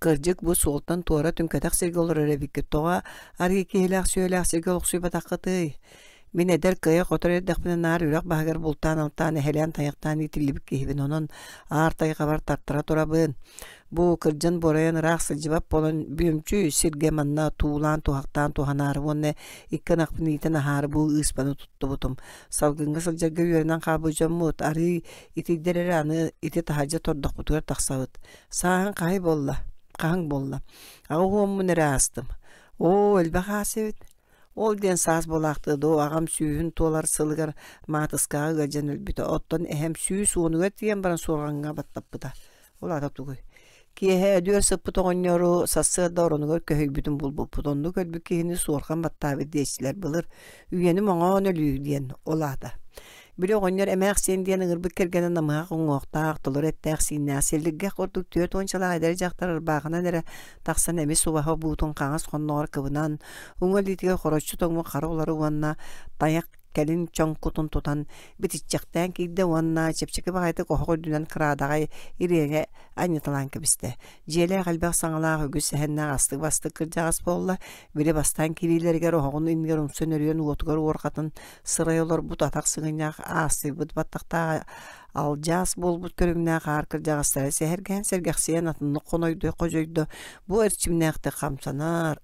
Кырдьык, бу суолтан туора түҥкэтэх сиргэ олорор эбиккит, тоҕо арыы киһилээх-сүөлээх сиргэ олохсуйбатаххытый? Мин эдэр кыайа-хотор эрдэхпинэ наар үрэх баһыгар бултаан-алтаан, эһэлээн-тайахтаан иитиллибит киһибин, онон аар тайҕабар тартара турабын. Бу кырдьан буорайан ыраах сылдьыбат буолан, бүөмчү сиргэ манна туулаан-туһахтаан туһанаары уонна икки ынахпын иитэн аһаары бу ыыспаны туттубутум. Салгыҥҥа сылдьарга үөрэнэн хаалбыт дьоммут, арыый итийдэр эрэ аны ити таһырдьа тордохпутугар тахсабыт. Сааһыҥ хаһый буолла? Хаһыҥ буолла? Аҕа уоммун эрэ аастым. Оо, элбэх аас эбит. Ол диэн саас буолаахтыа дуу, аҕам сүүһүн туолар сылыгар маатыскаҕа ыалдьан өлбүтэ. Оттон эһэм 110-угар тиийэн баран суорҕаҥҥа баттаппыта. Ол аата тугуй? Киэһэ өдүөр сыппыт оҕонньору сарсыарда оронугар көһүйбүтүн булбуппут. Оннук өлбүт киһини суорҕан баттаабыт диэччилэр былыр. Үйэни моҥоон өлүү диэн ол аата. Били оҕонньор эмээхсиэн диэн ыҥырбыт кэргэнэ намыһах уҥуохтаах, толору эттээх-сииннээх, сэллиргэх курдук 40-чалаах эдэр дьахтар ырбаахынан эрэ тахсан эмис убаһа буутун хаҥас хонноҕор кыбынан, уҥа илиитигэр хороччу тоҥмут хара улары уонна тайах кэлин чоҥкутун тутан битиччэхтээн киирдэ уонна чэпчэки баҕайытык оһох үрдүнэн кыраадаҕай ириэҥэ анньыталаан кэбистэ. Дьиэлээх элбэх саҥалаах үгүс сэһэннээх астык-бастык кырдьаҕас буолла. Били бастаан киириилэригэр оһоҕун иннигэр умса нөрүйэн уотугар уорҕатын сырай олорбут атах сыгынньах аастыйбыт баттахтаах алдьаас буолбут көрүҥнээх аар кырдьаҕастара сэһэргээн сэргэхсийэн атыннык хонойдо ходьойдо бу эрчимнээхтик хамсанар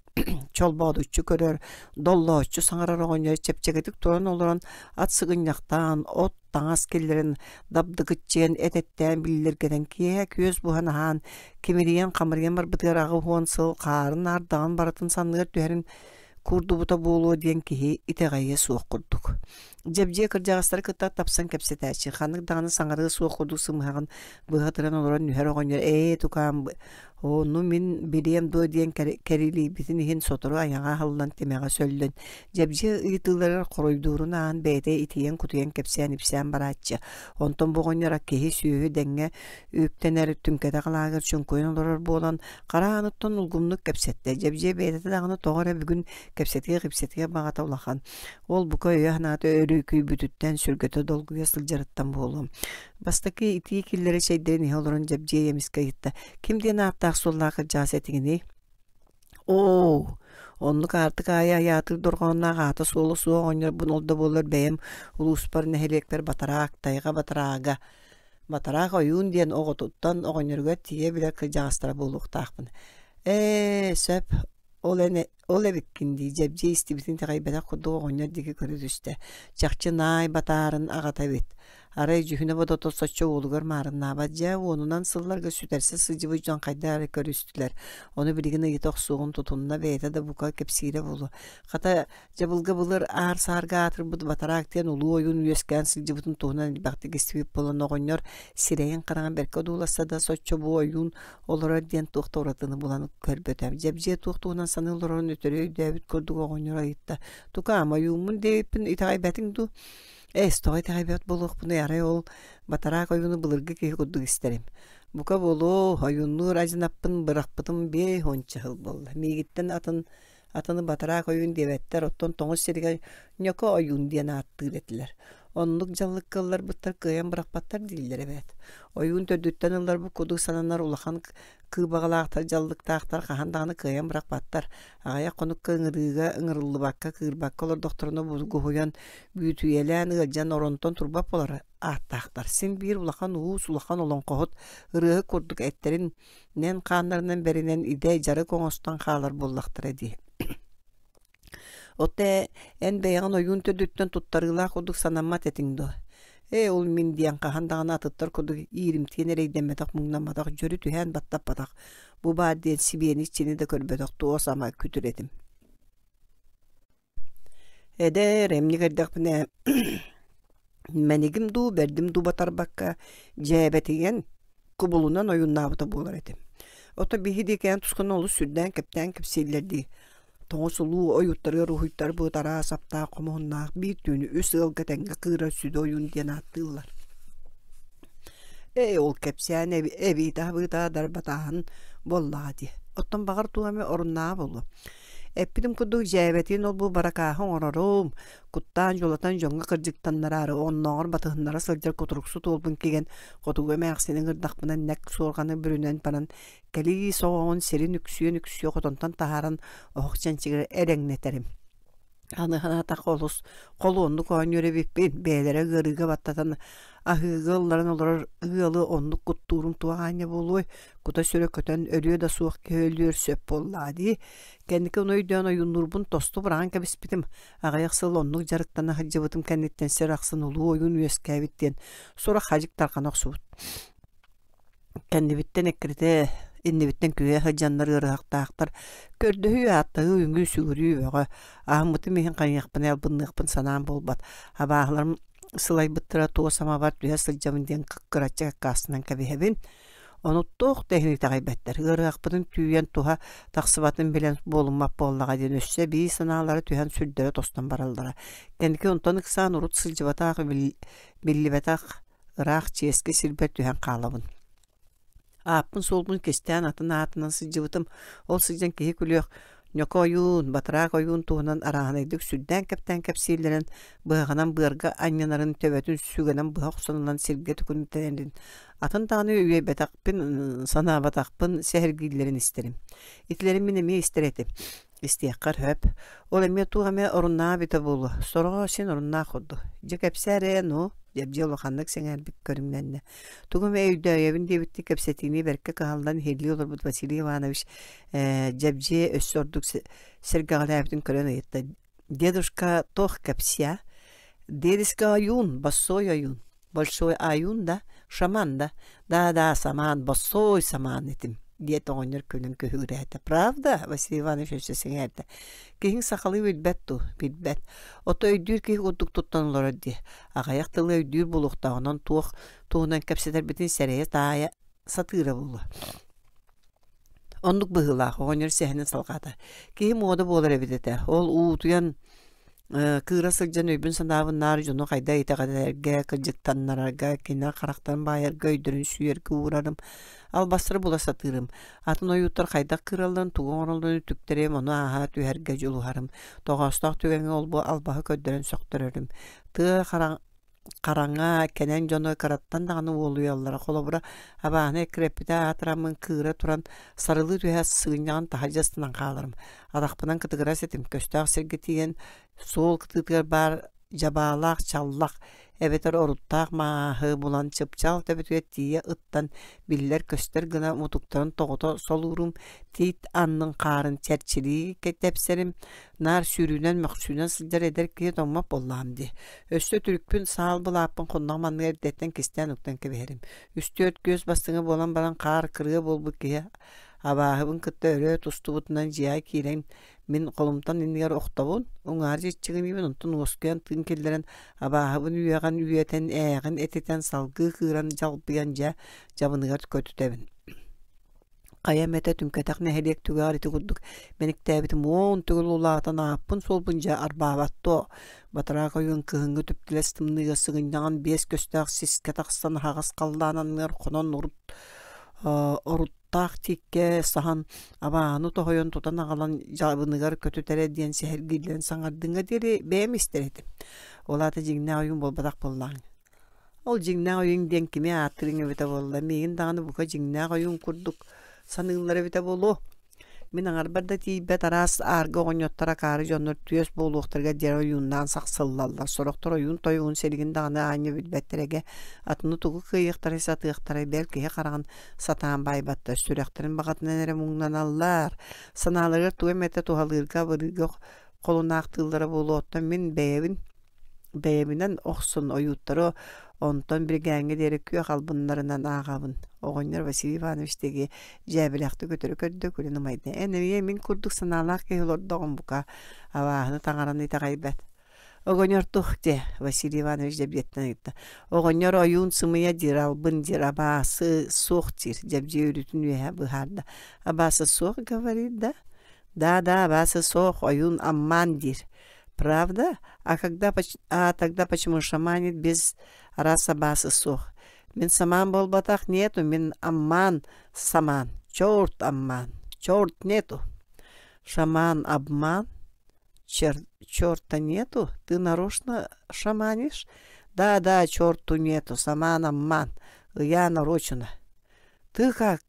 чолбоодуччу көрөр доллооччу саҥарар оҕонньор чэпчэкитик туран олорон ат сыгынньахтаан от таҥас киллэрэн дабдыгыччыйан эт эттээн биллэргэтэн киэһэ күөс буһан аһаан кимирийэн хамырыйан барбытыгар 80 сыл хаарын ардаҕын барытын санныгар түһэрин куурдубута буолуо диэн киһи итэҕэйиэ суох курдук. Дьэбдьиэ кырдьаҕастары кытта тапсан кэпсэтээччи, ханнык даҕаны саҥарыа суох курдук сымыһаҕын быһа тыран олорон нүһэр оҕонньор «Ээ, тукаам, Ону мин билиэм дуо диэн кэрилийбитин иһин сотору айаҕа аһыллан тимэҕэ сөллөн, дьэбдьиэ ыйытыыларыгар хоруйдуурун ааһан бэйэтэ итийэн-кутуйан кэпсээн-ипсээн барааччы. Онтон бу оҕонньор киһи-сүөһү дэҥҥэ үктэнэр түҥкэтэх алааһыгар чуҥкуйан олорор буолан, хара ааныттан улгумнук кэпсэттэ. Дьэбдьиэ бэйэтэ даҕаны тоҕо эрэ бүгүн кэпсэтиэх-ипсэтиэх баҕата улахан. Ол бука өйө-санаата өрүкүйбүтүттэн, сүргэтэ долгуйа сылдьарыттан буолуо. Бастакы итии киллэрэ чэйдэрин иһэ олорон Дьэбдьиэй эмискэ ыйытта: «Ким диэн ааттаах-суоллаах кырдьаҕас этигиний?» «Оо, оннук аартык аайы айаатыыр дорҕоонноох аата-суола суох оҕонньорбун ол да буоллар бэйэм улууспар, нэһилиэкпэр батараак, тайҕа батараага, батараак ойуун диэн оҕотуттан оҕонньоругар тиийэ билэр кырдьаҕастара буолуохтаахпын. Ээ, сөп, ол эн Ол эбиккин дии, Дьэбдьиэй истибитин итэҕэйбэтэх курдук оҕонньор диэки көрө түстэ. Чахчы наай батаарын аҕата эбит. Арай дьүһүнэ-бодото соччо уолугар маарыннаабат дьэ, уонунан сылларга сүтэрсэ сылдьыбыт дьон хайдах эрэ көрүстүлэр. Ону билигин ыйыта охсуоҕун тутунна, бэйэтэ да бука кэпсиирэ буолуо. Хата, дьабылга былыр аар-саарга аатырбыт Батараак диэн улуу ойуун үөскээн сылдьыбытын туһунан элбэхтик истибит буолан оҕонньор сирэйин-хараҕын бэркэ одууласта да, соччо бу ойуун олорор диэн туох да уратыны булан көрбөтө. Дьэбдьиэ туох туһунан саныы олорорун өтөрү өйдөөбүт курдук оҕонньор ыйытта: «Тукаам, ойууммун диэбиппин итэҕэйбэтиҥ дуу?» «Эс, тоҕо итэҕэйбэт буолуохпунуй, арай ол батараак ойууну былыргы киһи курдук истэрим. Бука буолуо, ойууннуур адьынаппын бырахпытым 50 сыл буолла. Миигиттэн атын Атыны батараак ойуун диэбэттэр, оттон тоҥус сиригэр ньоко ойуун диэн ааттыыр этилэр. Оннук дьаллыкка ылларбыттар кыайан бырахпаттар дииллэр эбээт. Ойуун төрдүттэн ылларбыт курдук сананар улахан кыыбаҕалаахтар дьаллыктаахтар хаһан даҕаны кыайан бырахпаттар. Аҕыйах хонукка ыҥырыыга ыҥырыллыбакка, кыырбакка олордохторуна булгуһуйан, бүөтүйэлээн ыалдьан оронтон турбат буолар ааттаахтар. Син биир улахан уус, улахан олоҥхоһут, ырыаһыт курдук эттэрин Нэн хааннарынан бэринэн идэ дьарык оҥостон хаалар буоллахтара дии. Оттон эн бэйэҕин ойуун төрдүттэн туттарыылаах курдук санаммат этиҥ дуо? Ээ, ол мин диэн хаһан даҕаны атыттар курдук ииримтийэн эрэйдэммэтэх, муҥнамматах, дьөрү түһээн баттаппатах, бу баар диэн сибиэни иччини да көрбөтөх туос ама күтүр этим. Эдэр, эмньик эрдэхпинэ мэнигим дуу, бэрдим дуу батарбакка дьээбэтийэн, кубулунан ойууннаабыта буолар этим. Ото биһи диэки эн тускунан олус сүрдээн кэптээн кэпсииллэр дии. Тоҥус улуу ойууттарыгар уһуйтарбыт араас аптаах хомуһуннаах биир түүнү үс ыалга тэҥҥэ кыырар сүдү ойуун диэн ааттыыллар. Ээ, ол кэпсээн эбиитэ-абыыта дарбатааһын буоллаҕа дии. Оттон баҕар туох эмэ оруннааҕа буолуо. Эппитим курдук дьээбэтин ол-бу баракааһы оҥорорум, куттаан дьулатан дьоҥҥо кырдьыктаннараары оннооҕор батыһыннара сылдьар кутуруксут уолбун кигэн хотугу эмээхсини ыҥырдахпына нэк суорҕаны бүрүнэн баран кэлии соҕоҕун сирин үксүөн үксүө хотонтон таһааран оһох чэнчигэр эрэҥнэтэрим. Аны санаатахха олус холуоннук оонньуур эбиппин, бэйэлэрэ ыарыыга баттатан аһыыга ылларан олорор ыалы оннук куттуурум туох аанньа буолуой, кута-сүрэ көтөн өлүө да суох киһи өлүөр сөп буоллаҕа дии. Кэнники ону өйдөөн ойууннуурбун тосту быраҕан кэбиспитим. Аҕыйах сыл оннук дьарыктана сылдьыбытым кэнниттэн сир ахсын улуу ойуун үөскээбит диэн сурах хадьык тарҕана охсубут. Кэннибиттэн эккирэтэ, иннибиттэн күһэ сылдьаннар ыарыһахтаахтар. Көрдөһүү, ааттаһыы, үҥүү-сүгүрүү бөҕө. Аһыммытым иһин хайыахпын албынныахпын санаам буолбат. Абааһыларым сылайбыттара туос амабар түһэ сылдьабын диэн кыккыраччы аккаастанан кэбиһэбин. Ону туох да иһин итэҕэйбэттэр. Ыарыһахпытын түүйэн туһа тахсыбатын билэн буолуммат буоллаҕа диэн өссө эбии санаалара түһэн сүрдэрэ тостон бараллара. Кэнники онтон ыксаан урут сылдьыбатах, биллибэтэх ыраах чиэски сирбэр түһэн хаалабын. Ааппын-суолбун кистээн атын аатынан сылдьыбытым. Ол сылдьан киһи күлүөх ньоко ойуун, батараак ойуун туһунан арааһынайдык сүрдээн-кэптээн кэпсииллэрин, быһаҕынан быарга анньынарын, төбөтүн сүгэнэн быһа охсон ылан сиргэ төкүнүтэрин, атын даҕаны үөйбэтэхпин, санаабатахпын сэһэргииллэрин истэрим. Итилэрин мин эмиэ истэр этим. Истиэххэр сөп. Ол эмиэ туох эмэ оруннааҕа эбитэ буолуо. Сороҕо син оруннаах курдук. Дьэ кэпсээ эрэ, ну, Дьэбдьиэ улаханнык сэҥээрбит көрүҥнэннэ. Тугу эмэ өйдөөйөбүн диэбиттии кэпсэтиини бэркэ кыһаллан иһиллии олорбут Василий Иванович ээ, Дьэбдьиэ өссө ордук сэргэҕэлээбитин көрөн ыйытта. Дедушка туох кэпсиэ? Дедушка ойуун, боссой ойуун. Большой аюн да, шаман да, да-да, самаан, боссой самаан этим, диэт оҕонньор күлэн күһүгүрээтэ. Правда, Василий Иванович өссө сэҥээрдэ. Киһиҥ сахалыы билбэт дуу? Билбэт. Ото өйдүүр киһи курдук туттан олорор дии. Аҕыйах тылы өйдүүр буолуохтааҕынан туох туһунан кэпсэтэрбитин сэрэйэ-таайа сатыыра буолуо. Оннук быһыылаах, оҕонньор сэһэнин салҕаата. Киһи муода буолар эбит этэ. Ол уутуйан кыыра сылдьан өйбүн-санаабын наар дьону хайда итэҕэтэргэ, кырдьыктаннарарга, кинилэр харахтарын баайарга, өйдөрүн сүүйэргэ уурарым, албастары була сатыырым. Атын ойууттар хайдах кыыралларын, тугу оҥороллорун үтүктэрим, ону ааһа түһэргэ дьулуһарым. Тоҕоостоох түгэҥҥэ ол-бу албаһы көрдөрөн сөхтөрөрүм. Тыа хараҥа, кэнэн дьону кыраттан даҕаны уолуйаллара. Холобура, абааһыны эккирэппитэ аатыраммын кыыра туран сарылыы түһэ сыгынньаҕын таһырдьа ыстанан хааларым. Атахпынан кытыгырас этим, көстөөх сиргэ тиийэн суол кытыытыгар баар дьабаалаах чаллах эбэтэр оруттаах мааһы булан чыпчаал төбөтүгэр тиийэ ыттан биллэр-көстөр гына мутуктарын тоҕута солуурум, тиит аннын хаарын чэрчилии тэпсэрим, Наар сүүрүүнэн, мөхсүүнэн сылдьар эдэр киһи тоҥмот буоллаҕым дии. Өссө түрүкпүн, саал былааппын хонноҕум анныгар эрдэттэн кистээн уктан кэбиһэрим. Үс-түөрт күөс бастыҥа буолан баран хаар кырыа буолбут киһи абааһыбын кытта өрө тустубутунан дьиэҕэ киирэн мин холумтан иннигэр охтобун, уҥаар чиччигиниибин, онтон уоскуйан тыын киллэрэн абааһыбын үөҕэн үөтэн, ээҕин этитэн салгыы кыыран дьалбыйан дьэ дьабыныгар көтүтэбин. Хайа эмэтэ түҥкэтэх нэһилиэк түгэҕэр ити курдук мэниктээбитим уон төгүл улаатан ааппын-суолбун дьэ арбаабат дуо? Батараак ойуун кыһыҥҥы түптэлэс тымныыга сыгынньаҕын биэс көстөөх сискэ тахсан аһаҕас халлаан анныгар хонон урут оруттаах тииккэ саһан абааһыны тоһуйан тутан аҕалан дьабыныгар көтүтэрэ диэн сэһэргииллэрин саҥардыҥҥа диэри бэйэм истэр этим. Ол аата дьиҥнээх ойуун буолбатах буоллаҕыҥ. Ол дьиҥнээх ойуун диэн кими ааттыырыҥ эбитэ буолла, миигин даҕаны бука дьиҥнээх ойуун курдук саныыллара эбитэ буолуо. Мин аҥарбар да тиийбэт араас аарга оҕонньоттор акаары дьоннор түөс буолуохтарыгар диэри ойууннаан сахсыллаллар. Сорохтор ойуун тойугун силигин даҕаны аанньа билбэттэр эгэ, атыны тугу кыайыахтарай сатыахтарай, бэл киһи хараҕын сатаан баайбаттар, сүрэхтэрин баҕатынан эрэ муҥнаналлар. Санааларыгар тугу эмэтэ туһалыырга, абырыырга холунаахтыыллара буолуо, оттон мин бэйэбин Бэйэбинэн охсон ойууттары онтон биригээҥҥэ диэри күөх албыннарынан ааҕабын. Оҕонньор Василий Иванович диэки дьээбэлээхтик өтөрү көрдө, күлэн ымайда. Эн эмиэ мин курдук санаалаах киһи олордоҕум бука, абааһыны таҥараны итэҕэйбэт. Оҕонньор туох диэ? Василий Иванович дьэбдиэттэн ыйытта. Оҕонньор ойуун сымыйа диир, албын диир, абаасы суох диир, Дьэбдьиэ үрүтүн үөһэ быһаарда. Абаасы суох говорит да? Да-да, абаасы суох, ойуун аммаан диир. Правда? А когда а тогда почему шаманит без раса баасы суох? Мин самаан буолбатах нету, мин аммаан самаан. Черт аммаан. Черт нету. Шаман обман. Чер черта нету? Ты нарочно шаманишь? Да-да, черту нету, саман обман. Я нарочно. Ты как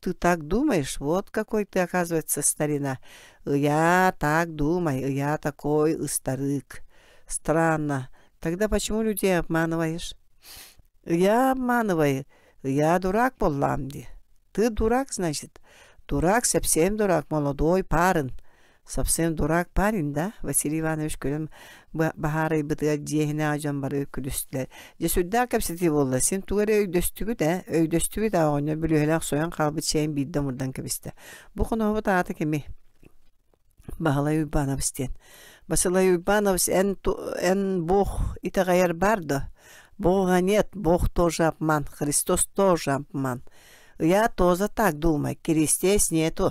Ты так думаешь? Вот какой ты, оказывается, старина. Я так думаю, я такой старик. Странно. Тогда почему людей обманываешь? Я обманываю. Я дурак буоллаам дии. Ты дурак, значит? Дурак, совсем дурак, молодой парень. Совсем дурак парень, да? Василий Иванович күлэн баһаарайбытыгар дьиэһинээх дьон бары күлүстүлэр. Дьэ сүрдээх кэпсэтии буолла. Син тугу эрэ өйдөстүгүт ээ? Өйдөстүбүт ээ оҕонньор бүлүүһэлээх сойон хаалбыт чэйин биирдэ омурдан кэбистэ. Бу хоноһобут аата кимий? Баһылай Уйбаанабыс диэн. Басылай Уйбаанабыс эн, эн Бог итэҕэйэр баар да? Бога нет, Бог тоже обман, Христос тоже обман. Я тоже так думаю, Христос нету.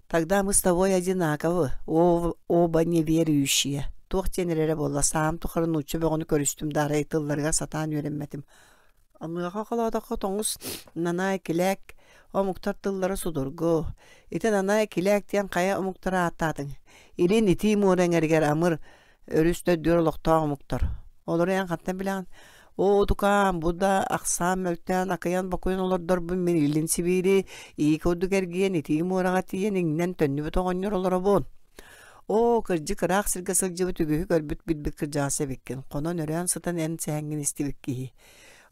Тогда мы с тобой одинаковы, оба неверующие. Туох диэн эрэрэ буолла, саам тухары нуучча бөҕөнү көрүстүм да арай тылларыгар сатаан үөрэммэтим. Онуоха холоотоххо тоҥус нанаай килээк омуктар тыллара судургу. Ити нанаай килээк диэн хайа омуктары ааттаатыҥ? Илин итии муора эҥэригэр Амыр өрүс төрдүгэр олохтоох омуктар. Олору эн хантан билэҕин? Оо, тукаам, бу да ахсаан мөлтөөн, акыйан-бокуйан олордорбун мин Илин Сибиири ии курдук эргийэн итии муораҕа тиийэн иҥнэн төннүбүт оҕонньор олоробун. Оо, кырдьык ыраах сиргэ сылдьыбыт үгүһү көрбүт билбит кырдьаҕас эбиккин. Хонон өрөөн сытан эн сэһэҥҥин истибит киһи.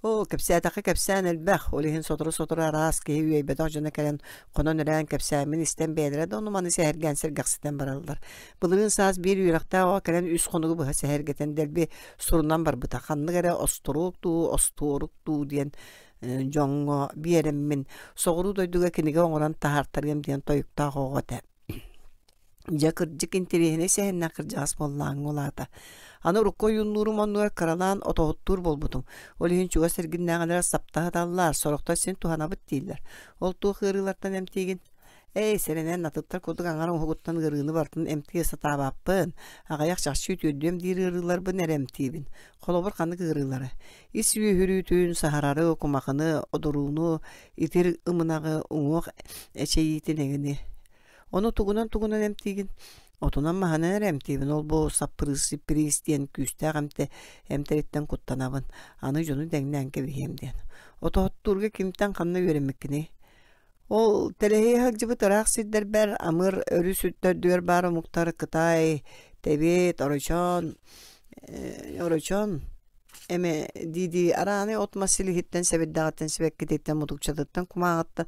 Оо, кэпсээтэххэ кэпсээн элбэх, ол иһин сотору-сотору араас киһи үөйбэтэх дьоно кэлэн хонон-өрөөн кэпсээммин истэн бэйэлэрэ да ону-маны сэһэргээн сэргэхситэн бараллар. Былырыын саас биир үөрэхтээх оҕо кэлэн үс хонугу быһа сэһэргэтэн дэлби сурунан барбыта. Ханнык эрэ остуруок дуу, остуорук дуу диэн дьоҥҥо биэрэммин соҕуруу дойдуга кинигэ оҥорон таһаартарыам диэн тойуктаах оҕо этэ. Дьэ, кырдьык интэриэһинэй сэһэннээх кырдьаҕас буоллааҥ ол аата. Аны урукку ойууннуурум оннугар кыралаан отоһуттуур буолбутум. Ол иһин чугас эргиннээҕилэр саптаһыталлар, сорохтор син туһанабыт дииллэр. Ол туох ыарыылартан эмтиигин? Эй, сэрэнэн атыттар курдук аҥар оҥоһугуттан ыарыыны барытын эмтии сатаабаппын, аҕыйах чахчы үтүөрдүөм диир ыарыыларбын эрэ эмтиибин. Холобур, ханнык ыарыылары? Ис үөһүрүүтүн, саһарары, кумахыны, одорууну, итир ымынаҕы, уҥуох эчэйиитин эҥини. Ону тугунан-тугунан эмтиигин? Отунан-маһынан эрэ эмтиибин, ол-бу саппырыыс-сиппириис диэн күүстээх эмтэ эмтэриттэн куттанабын, аны дьону дэҥнээн кэбиһиэм диэн. Отоһуттуурга кимтэн ханна үөрэммиккиний? Ол тэлэһийэ сылдьыбыт ыраах сирдэрбэр Амыр өрүс төрдүгэр баар омуктар Кытай, Тэбиэт, Орочон, Орочон эмэ дии-дии арааны от-мас силиһиттэн, сэбирдэҕиттэн, сибэккититтэн, мутукчатыттан, кумааҕыттан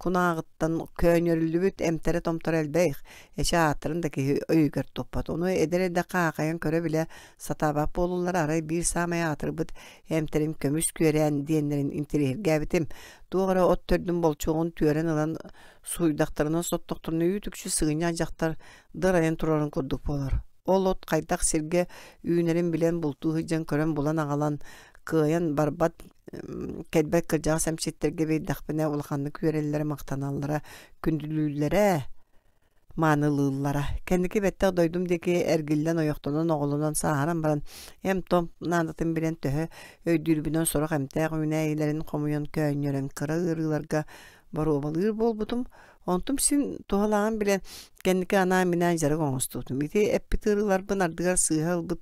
кунааҕыттан көөнньөрүллүбүт эмтэрэ-томторо элбэх, эчи ааттарын да киһи өйүгэр туппат. Ону эдэр эрдэххэ аахайан көрө-билэ сатаабат буолуллар, арай биир саамай аатырбыт эмтэрин көмүс күөрээн диэннэрин интэриэһиргээбитим. Туох эрэ от төрдүн болчуоҕун түөрэн ылан сууйдахтарына, соттохторуна үүт-үкчү сыгынньах дьахтар дырайан турарын курдук буолар. Ол от хайдах сиргэ үүнэрин билэн бултуу сылдьан көрөн булан аҕалан кыайан барбат кэлбэт кырдьаҕас эмчиттэргэ биэрдэхпинэ улаханнык үөрэллэрэ, махтаналлара, күндүлүүллэрэ, маанылыыллара. Кэнники бэттэх дойдум диэки эргиллэн ойохтонон, оҕолонон сааһыран баран эм-том наадатын билэн төһө өйдүүрбүнэн сорох эмтээх үүнээйилэрин хомуйан көөнньөрөн кыра ыарыыларга боруобалыыр буолбутум. Онтум син туһалааҕын билэн, кэнники анаан-минээн дьарык оҥостубутум. Ити эппит ыарыыларбын ардыгар сыыһа ылбыт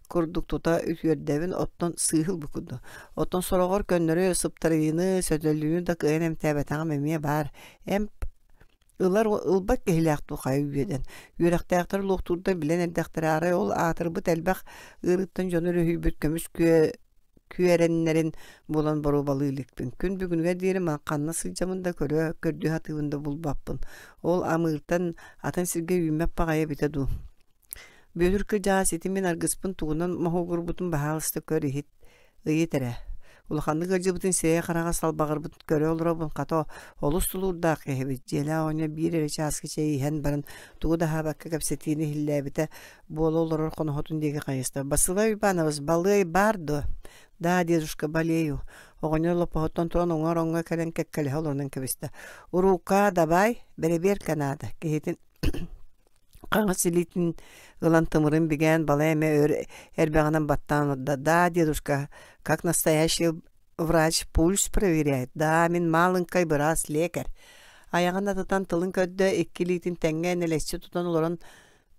курдук тута үтүөрдэбин, оттон сыыһа ылбыт курдук. Оттон сороҕор көннөрү сыптарыйыыны, сөтөллүүнү да кыайан эмтээбэтэҕим эмиэ баар. Эмп ылар ылбат киһилээх дуу хайа үөдэн. Үөрэхтээхтэр луохтуурдар билэн эрдэхтэрэ арай ол аатырбыт элбэх ыарыыттан дьону өрүһүйбүт көмүс күө күөрэннэрин булан боруобалыы иликпин. Күн бүгүнүгэр диэри ханна сылдьабын да көрө, көрдүү сатыыбын да булбаппын. Ол амыыртан атын сиргэ үүммэт баҕайы эбитэ дуу. Бүөтүр кырдьаҕас ити мин аргыспын тугунан моһуогурбутун баһаалыста көр иһит, ыйыт эрэ. Улаханнык ыалдьыбытын сирэйэ-хараҕа салбаҕырбытын көрө олоробун, хата олус тулуурдаах киһибит. Дьиэлээх оҕонньор биир эрэ чааскы чэй иһэн баран тугу да аһаабакка кэпсэтиини иһиллээбитэ буола олорор хоноһотун диэки хайыста. «Басылай Уйбаанабыс, балыай баар дуо?» «Да, дедушка, болею». Оҕонньор лоппоһуттан туран уҥа ороҥҥо кэлэн кэккэлэһэ олорунан кэбистэ. «Урукка давай, бэрэбиэркэ наада» киһитин хаҥас илиитин ылан тымырын бигээн балай эмэ өр эрбэҕинэн баттаан олордо. «Да, дедушка, как настоящий врач пульс проверяет. Да, мин маалыҥкай быраас лекарь». Айаҕын атытан тылын көрдө, икки илиитин тэҥҥэ нэлэччи тутан олорон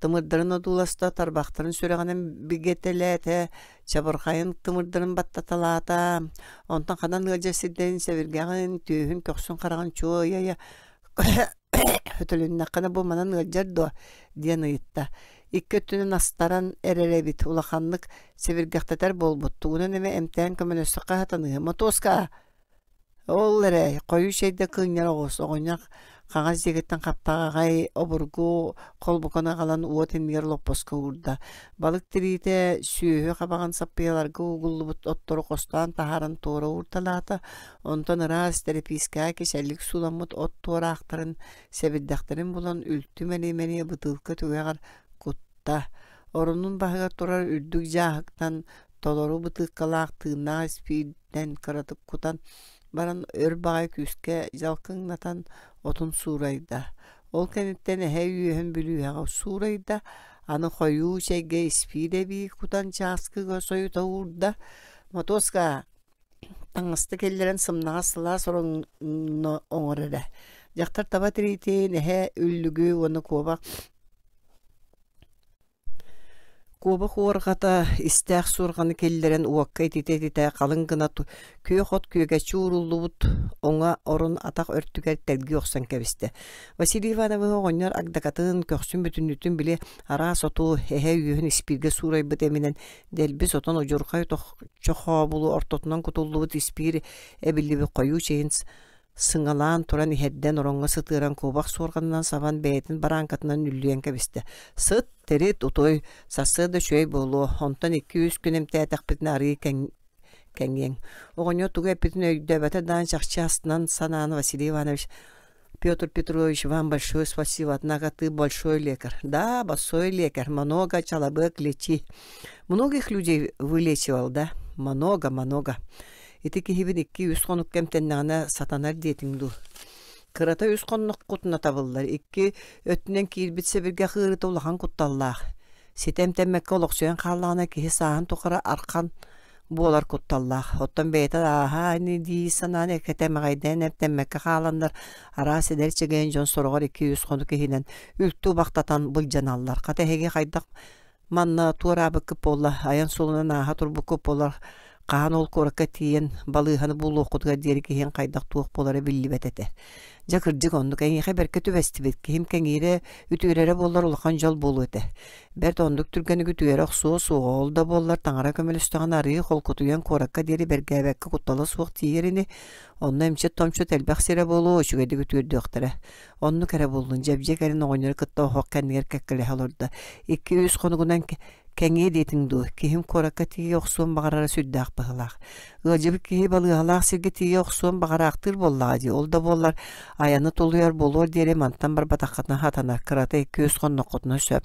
тымырдарын одууласта, тарбахтарын сүрэҕинэн бигэтэлээтэ, чабырҕайын тымырдарын баттаталаата, онтон ханан ыалдьар сирдэрин сэбиргэҕин, түөһүн, көхсүн хараҕын чуо ыйа-ыйа «Хөтөлүннэххинэ бу манан ыалдьар дуо?» диэн ыйытта. Икки өттүнэн астаран эрэр эбит, улаханнык сэбиргэхтэтэр буолбут, тугунан эмэ эмтээн көмөлөстөххө сатаныыһы. «Мотуоска!» Ол эрэ, хойуу чэйдэ кыынньар оҕус, оҕонньор хаҥас диэкиттэн хаптаҕаҕай обургу холбуканы аҕалан уот иннигэр лоппоско уурда. Балык тириитэ сүөһү хабаҕын саппыйаларга угуллубут оттору хостоон таһааран туора уурталаата, онтон ыраас тэрэпиискэҕэ кичэллик сууламмыт от туораахтарын, сэбирдэхтэрин булан үлтү мэни-мэни бытыылка түгэҕэр кутта. Оронун баһыгар турар үрдүк дьааһыктан толору бытыыккалаах тыыннаах испиирдэн кыратык кутан баран өр баҕайы күүскэ дьалкыҥнатан отун суурайда. Ол кэнниттэн эһэ үөһүн бүлүүһэҕэ суурайда, аны хойуу чэйгэ испиир эбии кутан чааскыга сойута уурда. «Мотуоска, таҥаста киллэрэн сымнаҕас сылаас ороҥҥо оҥор эрэ». Дьахтар таба тириитин, эһэ үллүгү уонна куобах Куобах уорҕата истээх суорҕаны киллэрэн уокка ититэ-ититэ халыҥ гына күөх от күөгэччи ууруллубут уҥа орун атах өртүгэр тэлгии охсон кэбистэ. Василий Ивановиһы оҕонньор агдакатын көхсүн бүтүннүүтүн били араас оту эһэ үөһүн испииргэ суурайбыт эминэн дэлби сотон удьурхай чохообулу ортотунан кутуллубут испиир эбиллибит хойуу чэйин сыҥалаан туран иһэрдэн ороҥҥо сытыаран куобах суорҕанынан сабан бэйэтин барааҥкатынан үллүйэн кэбистэ. Сыт, тирит, утуй, сарсыарда үчүгэй буолуо, онтон икки-үс күн эмтээтэхпитинэ арыый кэҥиэҥ. Оҕонньор тугу эппитин өйдөөбөтө даҕаны чахчы астынан санаан Василий Иванович Петр Петрович, вам большое спасибо, однако ты большой лекарь. Да, большой лекарь, много человек лечи. Многих людей вылечивал, да? Много, много. Ити киһибин икки-үс хонукка эмтэннэҕинэ сатанар диэтиҥ дуу? Кырата үс хонноххутуна табыллар, икки өттүнэн киирбит сэбиргэх ыарыыта улахан кутталлаах. Ситэ эмтэммэккэ олохсуйан хааллаҕына киһи сааһын тухары архан буолар кутталлаах. Оттон бэйэтэ ааһаа ини дии санаан эккэтэмэҕэйдээн эмтэммэккэ хааланнар, араас эдэр чэгиэн дьон сороҕор икки-үс хонук иһинэн үлтү убахтатан былдьаналлар. Хата эһиги хайдах Манна туораабыккыт буолла, айан суолунан ааһа турбуккут буоллар, хаһан ол куоракка тиийэн балыыһаны булуоххутугар диэри киһиҥ хайдах туох буолара биллибэт этэ. Дьэ кырдьык оннук эйиэхэ бэркэ түбэстибит, киһим кэҥиирэ, үтүөрэрэ буоллар улахан дьол буолуо этэ. Бэрт оннук түргэнник үтүөрэ охсуо суоҕа, ол да буоллар таҥара көмөлөстөҕүнэ арыый холкутуйан куоракка диэри бэргээбэккэ куттала суох тиийэр ини, онно эмчит-томчут элбэх сирэ буолуо, үчүгэйдик үтүөрдүөхтэрэ. Оннук эрэ буоллун, Дьэбдьиэ кэлин оҕонньору кытта оһох кэннигэр кэккэлэһэ олордо. Икки-үс хонугунан кэҥиэ диэтиҥ дуо, киһим куоракка тиийэ охсуон баҕарара сүрдээх быһыылаах. Ыалдьыбыт киһи балыыһалаах сиргэ тиийэ охсуон баҕараахтыыр буоллаҕа дии, ол да буоллар айаны тулуйар буолуор диэри мантан барбатаххытына сатанар, кырата икки-үс хонноххутуна сөп.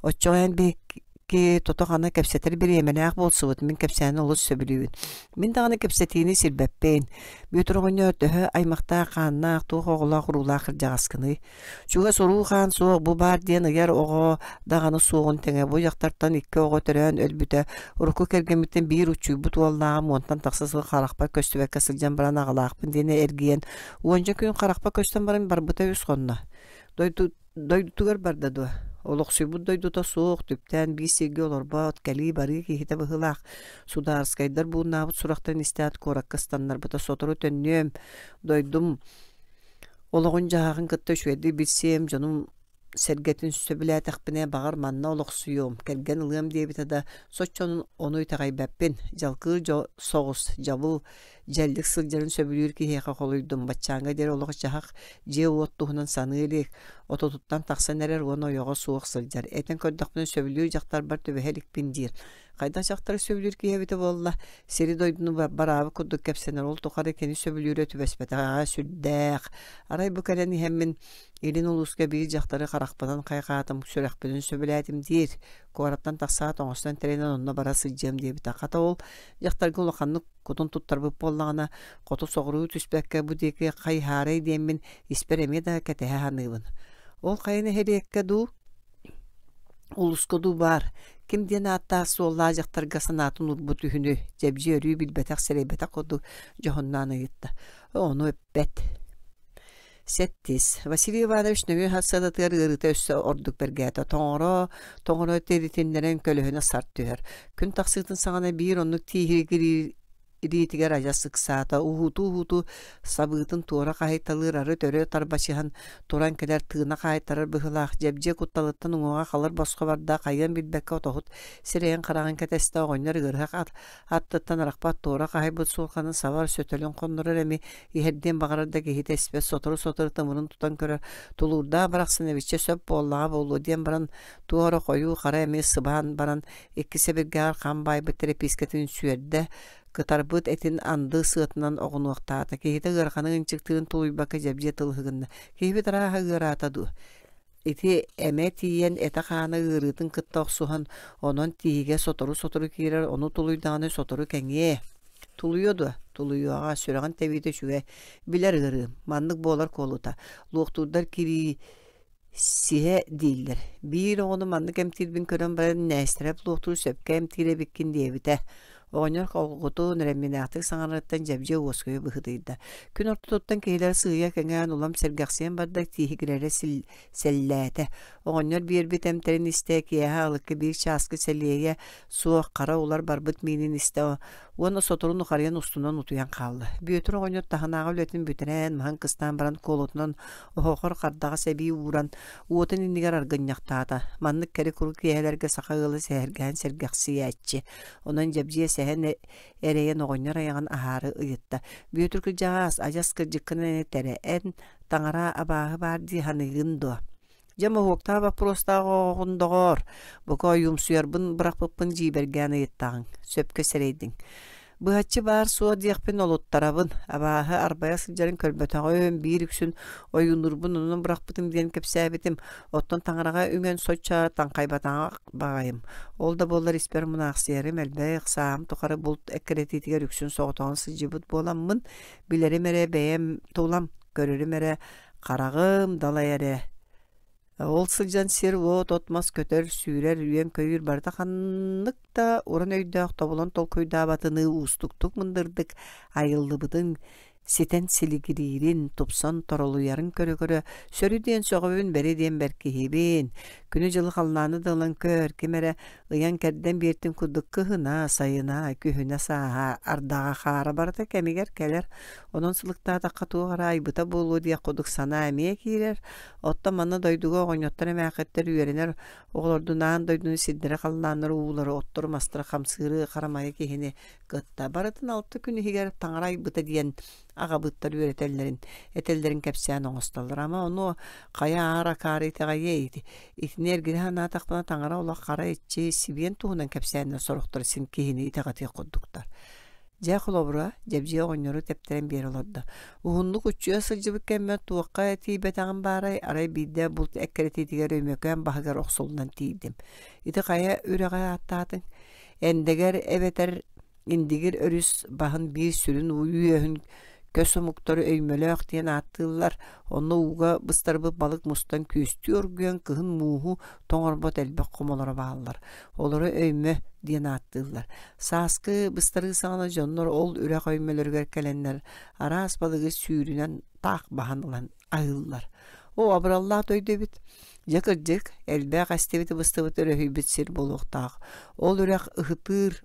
Оччоҕо эн биһикки тото-хана кэпсэтэр бириэмэлээх буолсубут, мин кэпсээни олус сөбүлүүбүн. Мин даҕаны кэпсэтиини сирбэппин. Бүөтүр оҕонньор төһө аймахтаах хааннаах, туох оҕолоох-уруулаах кырдьаҕаскыный? Чугас уруу-хаан суох, бу баар диэн ыйар оҕо даҕаны суоҕун тэҥэ бу дьахтартан икки оҕо төрөөн өлбүтэ. Урукку кэргэммиттэн биир уччуйбут уоллааҕым уонтан тахса сыл харахпар көстүбэккэ сылдьан баран аҕалаахпын диэн эргийэн, уонча күн харахпар көстөн баран барбыта үс хонно. Дойду Дойдутугар барда дуо? Олохсуйбут дойдута суох, түптээн биир сиргэ олорбот, кэлии-барыы киһитэ быһыылаах. Судаарыскайдар бууннаабыт сурахтарын истээт куоракка ыстаннарбыта сотору төннүөм, дойдум олоҕун-дьаһаҕын кытта үчүгэйдик билсиэм, дьонум сэргэтин сөбүлээтэхпинэ, баҕар, манна олохсуйуом, кэргэн ылыам диэбитэ да, соччонон ону итэҕэйбэппин. Дьалкыыр соҕус, дьабыл Дьэллик сылдьарын сөбүлүүр киһиэхэ холуйдум, баччааҥҥа диэри олох-дьаһах, дьиэ-уот туһунан саныы илик, отутуттан тахсан эрэр уонна ойоҕо суох сылдьар. Этэн көрдөхпүнэ сөбүлүүр дьахтарбар түбэһэ иликпин диир. Хайдах дьахтары сөбүлүүр киһи эбитэ буолла? Сири-дойдуну бараабыт курдук кэпсэнэр, ол тухары кини сөбүлүүрэ түбэспэтэҕэ сүрдээх. Арай бу кэлэн иһэммин илин улууска биир дьахтары харахпынан хайҕаатым, сүрэхпинэн сөбүлээтим диир. Куораттан тахсаат оҥостон тэринэн онно бара сылдьыам диэбитэ. Хата ол дьахтарга улаханнык кутун туттарбыт буоллаҕына, хоту соҕуруу түспэккэ бу диэки хайыһаарай диэммин испэр эмиэ да кэтэһэ саныыбын. Ол хайа нэһилиэккэ дуу, улууска дуу баар, ким диэн ааттаах суоллаах дьахтарга санаатын уурбут үһүнү Дьэбдьиэ өрүү билбэтэх, сэрэйбэтэх курдук дьоһуннаан ыйытта. Ону эппэт. Сэттис. Василий Иванович нөҥүө сарсыардатыгар ыарыыта өссө ордук бэргээтэ. Тоҥоро, тоҥоро тиритиннэрэн көлөһүнэ сарт түһэр. Күн тахсыытын саҕана биир оннук тииһиргириир илиитигэр адьас ыксаата, уһуутуу-уһуутуу сабыытын туора хаһыйталыыр ары өрө тарбачыһан туран кэлэр тыына хаайтарар быһыылаах дьэбдьиэ кутталыттан уҥуоҕа халыр босхо барда хайыан билбэккэ отоһут сирэйин-хараҕын кэтэстэ оҕонньор ыарыһах аттыттан арахпат туора хаһыйбыт суолханын сабар сөтөлүн хоннорор эми иһэрдиэн баҕарар да киһитэ испэт сотору-сотору тымырын тутан көрөр тулуурдаах барахсан эбиччэ сөп буоллаҕа буолуо диэн баран туох эрэ хойуу хара эми сыбаан баран икки сэбиргэҕэр хам баайбыт тэрэпиискэтин сүөрдэ кытарбыт этин анды сыатынан оҕунуохтаата киһитэ ыараханы ынчыктыырын тулуйбакка дьэбдьиэ тыл ыһыгынна киһибит арааһа ыараата дуу Ити эмэ тиийэн этэ-хаана ыарыытын кытта охсуһан, онон тииһигэ сотору-сотору киирэр, ону тулуйдаҕына сотору кэҥиэ. Тулуйуо дуо? Тулуйуоҕа, сүрэҕин тэбиитэ үчүгэй. Билэр ыарыым, маннык буолар куолута. Луохтуурдар кирии сиһэ дииллэр. Биир оҕону маннык эмтиирбин көрөн баран Нээстэрэп луохтуур сөпкө эмтиир эбиккин диэбитэ. Оҕонньор холкутун, эрэмминээхтик саҥарарыттан дьэбдьиэ уоскуйа быһыытыйда. Күн ортотуттан киһилэр сыыйа кэҥээн улам сэргэхсийэн барда, тииһигирэрэ сэллээтэ. Оҕонньор биэрбит эмтэрин истэ, киэһэ алыкка биир чааскы сэлиэйэ суох хара улар барбыт миинин истэ уонна сотору нухарыйан устунан утуйан хаалла. Бүөтүр оҕонньор таһынааҕы үлэтин бүтэрэн, маһын кыстаан баран куолутунан оһоҕор хардаҕас эбии ууран, уотун иннигэр аргынньахтаата. Маннык кэри-куру киэһэлэргэ саха ыала сэһэргэһэн сэргэхсийээччи. Онон Дьэбдьиэ сэһэн эрэйэн оҕонньор айаҕын аһаары ыйытта: «Бүөтүр кырдьаҕаас, адьас кырдьыккынан этэрэ, эн таҥара абааһы баар дии саныыгын дуо?» Дьэ моһуоктаах боппуруостаах оҕоҕун доҕоор, бука ойуумсуйарбын бырахпыппын дьиибэргээн ыйыттаҕыҥ, сөпкө сэрэйдиҥ. Быһаччы баар-суох диэхпин олуттарабын, абааһы арбайа сылдьарын көрбөтөҕүм, биир үксүн ойууннуурбун онон бырахпытым диэн кэпсээбитим, оттон таҥараҕа үҥэн соччо таҥхайбатаҕа баҕайым. Ол да буоллар испэр мунаахсыйарым элбэх, сааһым тухары булт эккирэтиитигэр үксүн соҕотоҕун сылдьыбыт буоламмын, билэрим эрэ бэйэм тулам. Көрөрүм эрэ хараҕым далай эрэ. Ол сылдьан сир-уот, от-мас көтөр, сүүрэр, үөн-көйүүр барыта ханнык да уран өйдөөх тобулан толкуйдаабатыныы уустуктук мындырдык айыллыбытын ситэн силигириирин, тупсан торолуйарын көрө-көрө сөрү диэн сөҕөбүн, бэри диэн бэркиһибин. Күнү-дьылы халлааны да ылан көр, ким эрэ ыйан-кэрдэн биэртин курдук кыһына, сайына, күһүнэ, сааһа, ардаҕа, хаара барыта кэмигэр кэлэр. Онон сылыктаатахха туох эрэ айбыта буолуо диэх курдук санаа эмиэ киирэр. Оттон манна дойдуга оҕонньоттор эмээхиттэр үөрэнэр оҕолордун аан дойдуну сирдэрэ-халлааннары уулары, оттору-мастары хамсыыры, харамайы киһини кытта барытын алта күн иһигэр таҥара айбыта диэн аҕабыттар үөрэтэллэрин, этэллэрин кэпсээн оҥостоллор. Ама ону хайа аар акаары итэҕэйиэ ити. Итини эргитэ санаатахпына таҥара олох хара иччи сибиэн туһунан кэпсээннэр сорохтор син киһини итэҕэтиэх курдуктар. Дьэ, холобура, Дьэбдьиэ оҕонньору тэптэрэн биэрэ олордо. Уһуннук уччуйа сылдьыбыт кэммэр туохха тиийбэтэҕим баарай, арай биирдэ булт эккирэтиитигэр Өймөкөөн баһыгар охсуллан тиийдим. Ити хайа үрэҕи ааттаатыҥ? Эндэгэр эбэтэр Индигир өрүс баһын биир сүрүн үөһүн көс омуктары өймөлөөх диэн ааттыыллар. Онно ууга быстарбыт балык мустан күөстүү оргуйан кыһын мууһу тоҥорбот элбэх хомолоро бааллар. Олору өймө диэн ааттыыллар. Сааскы быстарыы саҕана дьоннор ол үрэх өймөлөрүгэр кэлэннэр араас балыгы сүүрүнэн таах баһан ылан аһыыллар. Оо, абыраллаах дойду эбит. Дьэ кырдьык, элбэх эстибит-быстыбыт өрөһүйбүт сир буолуохтаах. Ол үрэх ыһытыыр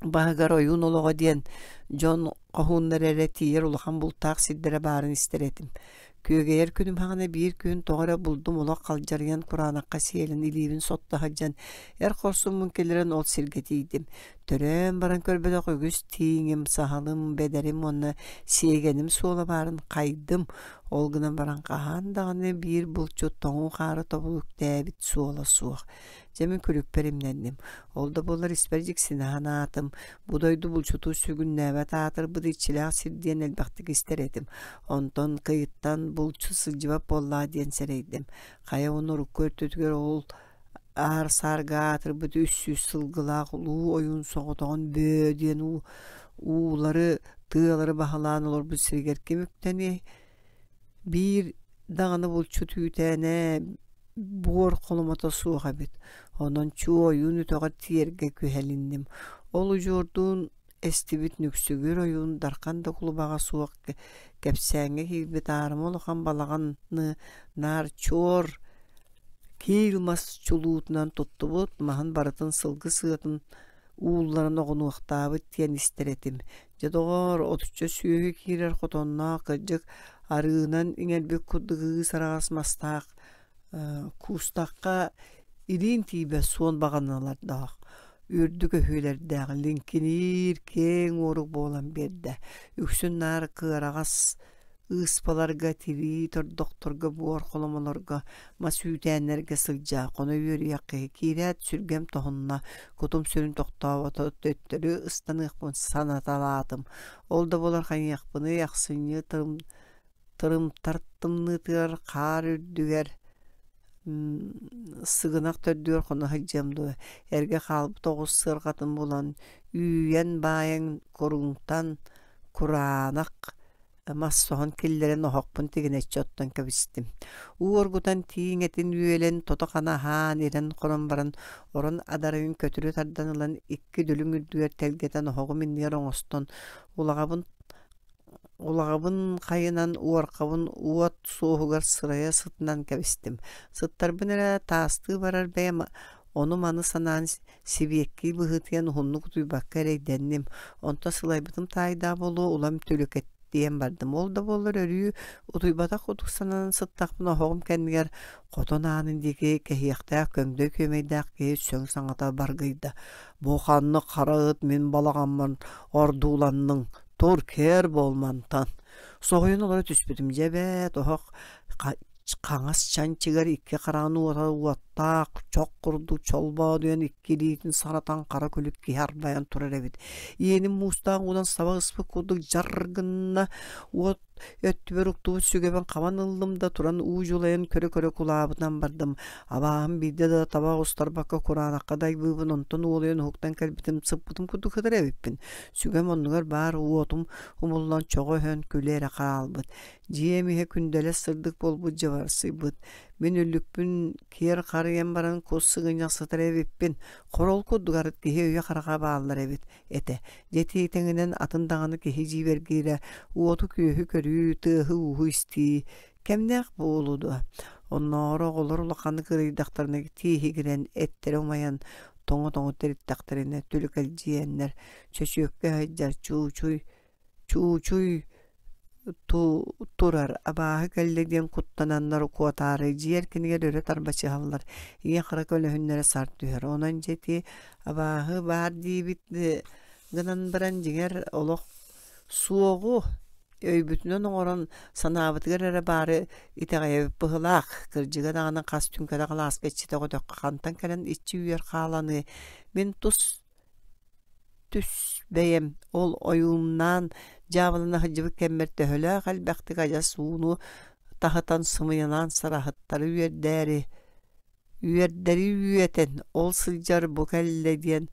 баһыгар ойуун олоҕо диэн дьон хоһууннара эрэ тиийэр улахан бултаах сирдэрэ баарын истэр этим. Күөгэйэр күнүм хаҕана биир күн тоҕо эрэ булдум олох халдьарыйан кураанахха сиэлэн илиибин сотто сылдьан эр хорсуммун киллэрэн ол сиргэ тиийдим. Төрөөн баран көрбөтөх үгүс тииҥим, саһылым, бэдэрим уонна сиэгэним суола баарын хайдым. Ол гынан баран хаһан даҕаны биир булчут тоҥуу хаары тобул үктээбит суола суох. Дьэ мин күлүкпэр имнэнним. Ол да буоллар испэр дьиксинэ санаатым. Бу дойду булчуту сүгүннээбэт аатырбыт иччилээх сир диэн элбэхтик истэр этим. Онтон кыйыттан булчут сылдьыбат буоллаа диэн сэрэйдим. Хайа уонна урукку өртүтүгэр ол аар саарга аатырбыт 300 сылгылаах улуу ойуун соҕотоҕун бөө диэн уулары, тыалары баһылаан олорбут сиригэр ким үктэниэй? Биир даҕаны булчут үүтээнэ буор холомото суох эбит, онон чуо ойуун өтөҕөр тиийэргэ күһэлинним. Ол удьуордуун эстибит нүксүгүр ойуун Дархан да кулубаҕа суох кэпсээҥҥэ киирбит аарыма улахан балаҕаны наар чуор киил мас чулуутунан туттубут, маһын барытын сылгы сыатын уулларан оҕунуохтаабыт диэн истэр этим. Дьэ доҕоор, отучча сүөһү киирэр хотонноох, кырдьык, арыынан иҥэрбит курдук ыыс араҕас мастаах куустахха илиин тиийбэт суон баҕаналардаах, үрдүк өһүөлэрдээх, лиҥкиниир киэҥ уорук буолан биэрдэ. Үксүн наар кыараҕас ыыспаларга, тирии тордохторго, буор холомолорго, мас үүтээннэргэ сылдьа, хоно үөрүйэх киһи киирээт сүргэм тоһунна, кутум сүрүн тохтообото, төттөрү ыстаныахпын санаталаатым. Ол да буолар хайыахпыный, ахсынньы тырымтар тымныытыгар хаар үрдүгэр сыгынах төрдүгэр хоно сылдьыам дуо, эргэ хаалбыт оҕус сыарҕатын булан, үүйэн баайан куруҥтан кураанах мас соһон киллэрэн оһохпун тигинэччи оттон кэбистим. Уу оргутан тииҥ этин үөлэн, тото-хана аһаан, ирэн-хорон баран, орон адарайын көтүрү тардан ылан икки дүлүҥ үрдүгэр тэлгэтэн оһоҕум иннигэр оҥостон, улаҕабын улаҕабын хайынан уорҕабын уот суоһугар сырайа сытынан кэбистим. Сыттарбын эрэ таастыы барар бэйэм ону-маны санаан сибиэккии быһыытыйан уһуннук утуйбакка эрэйдэнним. Онтон сылайбытым таайдаах буолуо улам түлүкэттийэн бардым. Ол да буоллар өрүү утуйбатах курдук сананан сыттахпына оһоҕум кэннигэр хотон аанын диэки кэһиэхтээх көҥдөй күөмэйдээх киһи сөҥ саҥата баргыйда. «Бу ханнык хара ыт мин балаҕаммын ордууланныҥ? Тур, кээр буол мантан!» Соһуйан олоро түспүтүм. Дьэ эбээт, оһох хаҥас чанчыгар икки хараҕын уота уоттаах, чох курдук чолбоодуйан икки илиитин саратан хара күлүк киһи арбайан турар эбит. Иэним муустаах уунан саба ыспыт курдук дьар гынна, уот өттүбэр уктубут сүгэбин хабан ыллым да туран уу дьулайан көрө-көрө кулаабытынан бардым. Абааһым биирдэ да таба оҕустарбакка кураанахха дайбыыбын, онтон уолуйан уһуктан кэлбитим, сыппытым курдук сытар эбиппин. Сүгэм оннугар баар уотум умуллан чоҕо өһөн күлэ эрэ хаалбыт. Дьиэм иһэ күндэлэс сырдык буолбут дьыбарсыйбыт. Мин үллүкпүн киэр харыйан баран кус сыгынньах сытар эбиппин. Хорол курдук арыт киһи өйө-хараҕа бааллар эбит этэ. Дьэ ити тэҥинэн атын даҕаны киһи дьиибэргиирэ уоту-күөһү көрүү, тыаһы-ууһу истии кэмнээх буолуо дуо? Оннооҕор оҕолор улаханнык ыарыйдахтарына тииһигирэн, эттэрэ умайан, тоҥо-тоҥо тириттэхтэринэ түлүкэлдьийэннэр чөчүөккэ сылдьар чуучуй чуучуй турар абааһы кэллэ диэн куттананнар куотаары дьиэ эркинигэр өрө тарбачыһаллар ийэ-хара көлөһүннэрэ сар түһэр онон дьэ ити абааһы баар диибит гынан баран дьиҥэр олох суоҕу өйбүтүнэн оҥорон санаабытыгар эрэ баары итэҕэйэбит быһыылаах кырдьыга даҕаны хас түҥкэтэх алааска иччитэх өтөххө хантан кэлэн иччи үөр хааланыай мин тус түс бэйэм ол ойууннаан дьаабылана сылдьыбыт кэммэр төһөлөөх элбэхтик адьас ууну таһытан сымыйалаан сараһыттары үөрдээри үөрдэри үөтэн ол сылдьар бу кэллэ диэн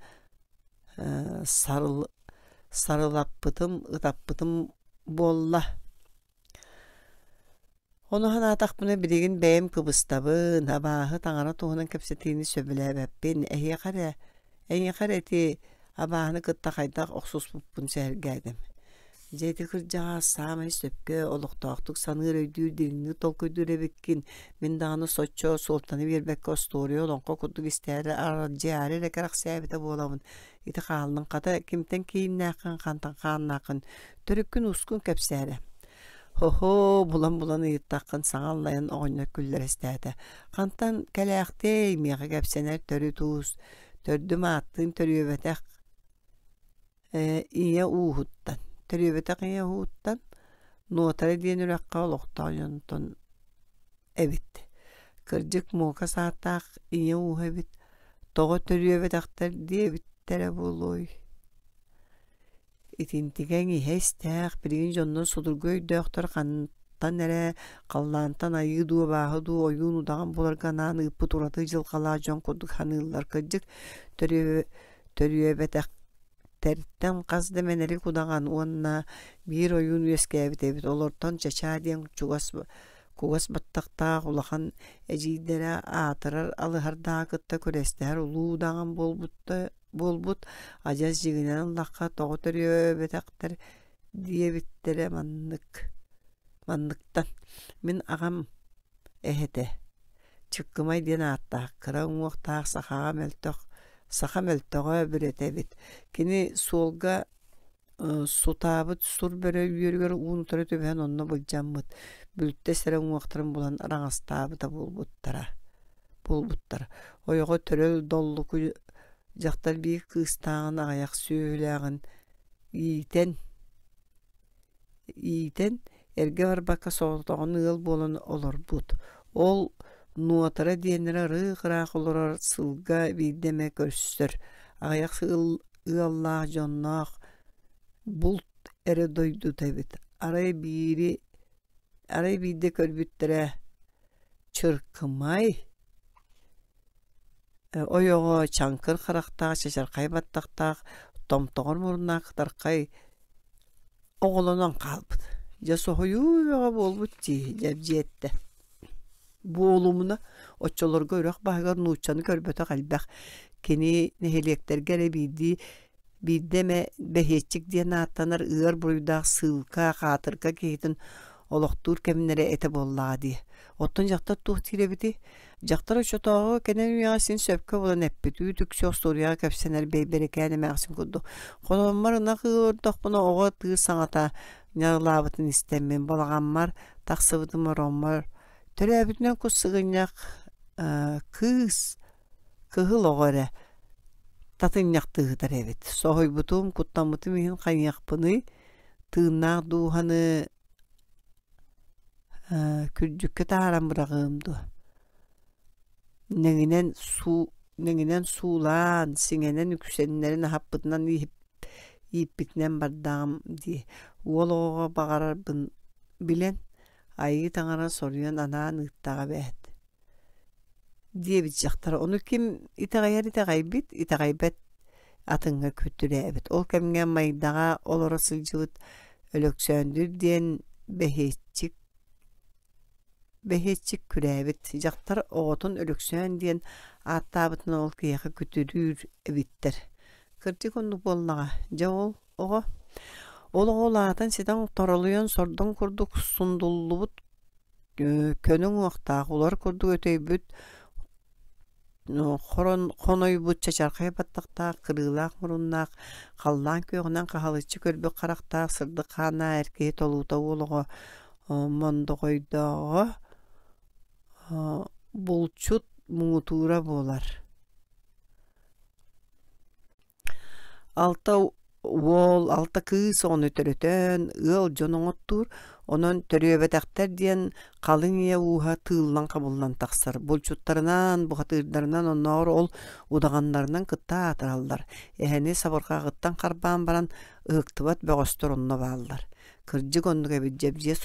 сарылаппытым ытаппытым буолла Ону санаатахпына билигин бэйэм кыбыстабын, абааһы таҥара туһунан кэпсэтиини сөбүлээбэппин, эһиэхэ эрэ, эйиэхэ эрэ ити абааһыны кытта хайдах охсуспуппун сэһэргээтим. Дьэ ити кырдьаҕас саамай сөпкө олохтоохтук саныыр, өйдүүр, дириҥник толкуйдуур эбиккин. Мин даҕаны соччо суолтаны биэрбэккэ остуоруйа олоҥхо курдук истээри аралдьыйаары эрэ кэрэхсээбитэ буолабын. Ити хааллын хата кимтэн кииннээххин, хантан хааннааххын төрүккүн-уускун кэпсээрэ. Һо-һоо, булан-булан ыйыттаххын саҥа аллайан оҕонньор күллэрэстээтэ. Хантан кэлээхтиэй, миэхэ кэпсэнэр төрүт уус, төрдүм ааттыын төрүөбэтэх ийэ ууһуттан, төрүөбэтэх ийэ ууһуттан Нуотара диэн үрэххэ олохтоох дьонтон эбит. Кырдьык муока сааттаах ийэ ууһа эбит, тоҕо төрүөбэтэхтэр диэбиттэрэ буолуой Итинтигэҥ иһэ истээх, билигин дьоннор судургу өйдөөхтөр хантан эрэ халлаантан айыы дуу, абааһы дуу, ойуун удаҕан буоларга анаан ыыппыт ураты дьылҕалаах дьон курдук саныыллар. Кырдьык, төрүөбэтэхтэртэн хас да мэнэрик удаҕан уонна биир ойуун үөскээбит эбит. Олортон Чачаа диэн чугас кугас баттахтаах улахан эдьиийдэрэ аатырар алыһардааҕы кытта күрэстэһэр улуу удаҕан буолбута буолбут адьас дьиҥинэн ыллахха тоҕо төрүөбэтэхтэр диэбиттэрэ маннык манныктан мин аҕам эһэтэ Чыккымай диэн ааттаах кыра уҥуохтаах сахаҕа мөлтөх саха мөлтөҕө бүрэтэ эбит кини суолга сутаабыт сур бөрө үөрүгэр уун-утары түбэһэн онно былдьаммыт бүлтэс эрэ уҥуохтарын булан араҥастаабыта буолбуттара буолбуттар ойоҕо төрөл доллуку дьахтар биир кыыстааҕын аҕыйах сүөһүлээҕин иитэн иитэн эргэ барбакка соҕотоҕун ыал буолан олорбут ол нуотара диэннэрэ ырыых-ыраах олорор сылга биирдэ эмэ көрсөр аҕыйах ыаллаах дьонноох булт эрэ дойдута эбит арай биири арай биирдэ көрбүттэрэ чыркымай ойоҕо чаҥкыр харахтаах чачархай баттахтаах томтоҕор муруннаах кытархай оҕолонон хаалбыт дьэ соһуйуу бөҕө буолбут дии дьэбдьиэттэ буолумуна оччолорго үрэх баһыгар нууччаны көрбөтөх элбэх кини нэһилиэктэргэ эрэ биирдии биирдэ эмэ бэһиэччик диэн ааттанар ыар буруйдаах сыылка, хаатырга киһитин олохтуур кэмнэрэ этэ буоллаҕа дии. Оттон дьахтар туох диир эбитий? Дьахтар оччотооҕу кэнэн үйэҕэ син сөпкө булан эппит, үүт-үксү остуоруйаҕа кэпсэнэр бэйбэрикээн эмээхсин курдук. Хотоммор ынах ыы олордохпуна оҕо тыы саҥата ньарылаабытын истэммин, балаҕаммар тахсыбытым ороммор төрөөбүтүнэн кус сыгынньах кыыс Кыһыл оҕо эрэ татынньахтыы сытар эбит. Соһуйбутум, куттаммытым иһин хайыахпыный, тыыннаах дууһаны күрдьүккэ таһааран быраҕыам дуо? Нэҥинэн суу нэҥинэн суулаан, сиҥэнэн үксэннэрин аһаппытынан ииппитинэн бардаҕым дии. Уол оҕоҕо баҕарарбын билэн, Айыы Таҥара соруйан анаан ыыттаҕа эбээт диэбит дьахтар. Ону ким итэҕэйэр итэҕэйбит, итэҕэйбэт атыҥҥа күтүрээбит. Ол кэмҥэ Майдаҕа олоро сылдьыбыт Өлөксөөндүр диэн бэһиэччик бэһиэччик күрээбит. Дьахтар оҕотун Өлөксөөн диэн ааттаабытынан ол киһиэхэ күтүрүүр эбиттэр. Кырдьык оннук буоллаҕа. Дьэ ол оҕо ол оҕо улаатан ситэн торолуйан сордоҥ курдук сундуллубут көнө уҥуохтаах, улар курдук өтөйбүт хорон хонойбут чачархай баттахтаах, кырыылаах муруннаах, халлаан күөҕүнэн хаһалыччы көрбүт харахтаах сырдык хааннаах эр киһи толуута уол оҕо мондоҕойдооҕо булчут муҥутуура буолар. Алта уол, алта кыыс оҕону төрөтөн, ыал дьон оҥоттуур, онон төрүөбэтэхтэр диэн халыҥ ийэ ууһа тыыллан-хабыллан тахсар. Булчуттарынан, бухатыырдарынан оннооҕор ол удаҕаннарынан кытта аатыраллар. Эһэни сабырҕаҕыттан харбаан баран ыһыктыбат бөҕөстөр онно бааллар. Кырдьык оннук эбит Дьэбдьиэ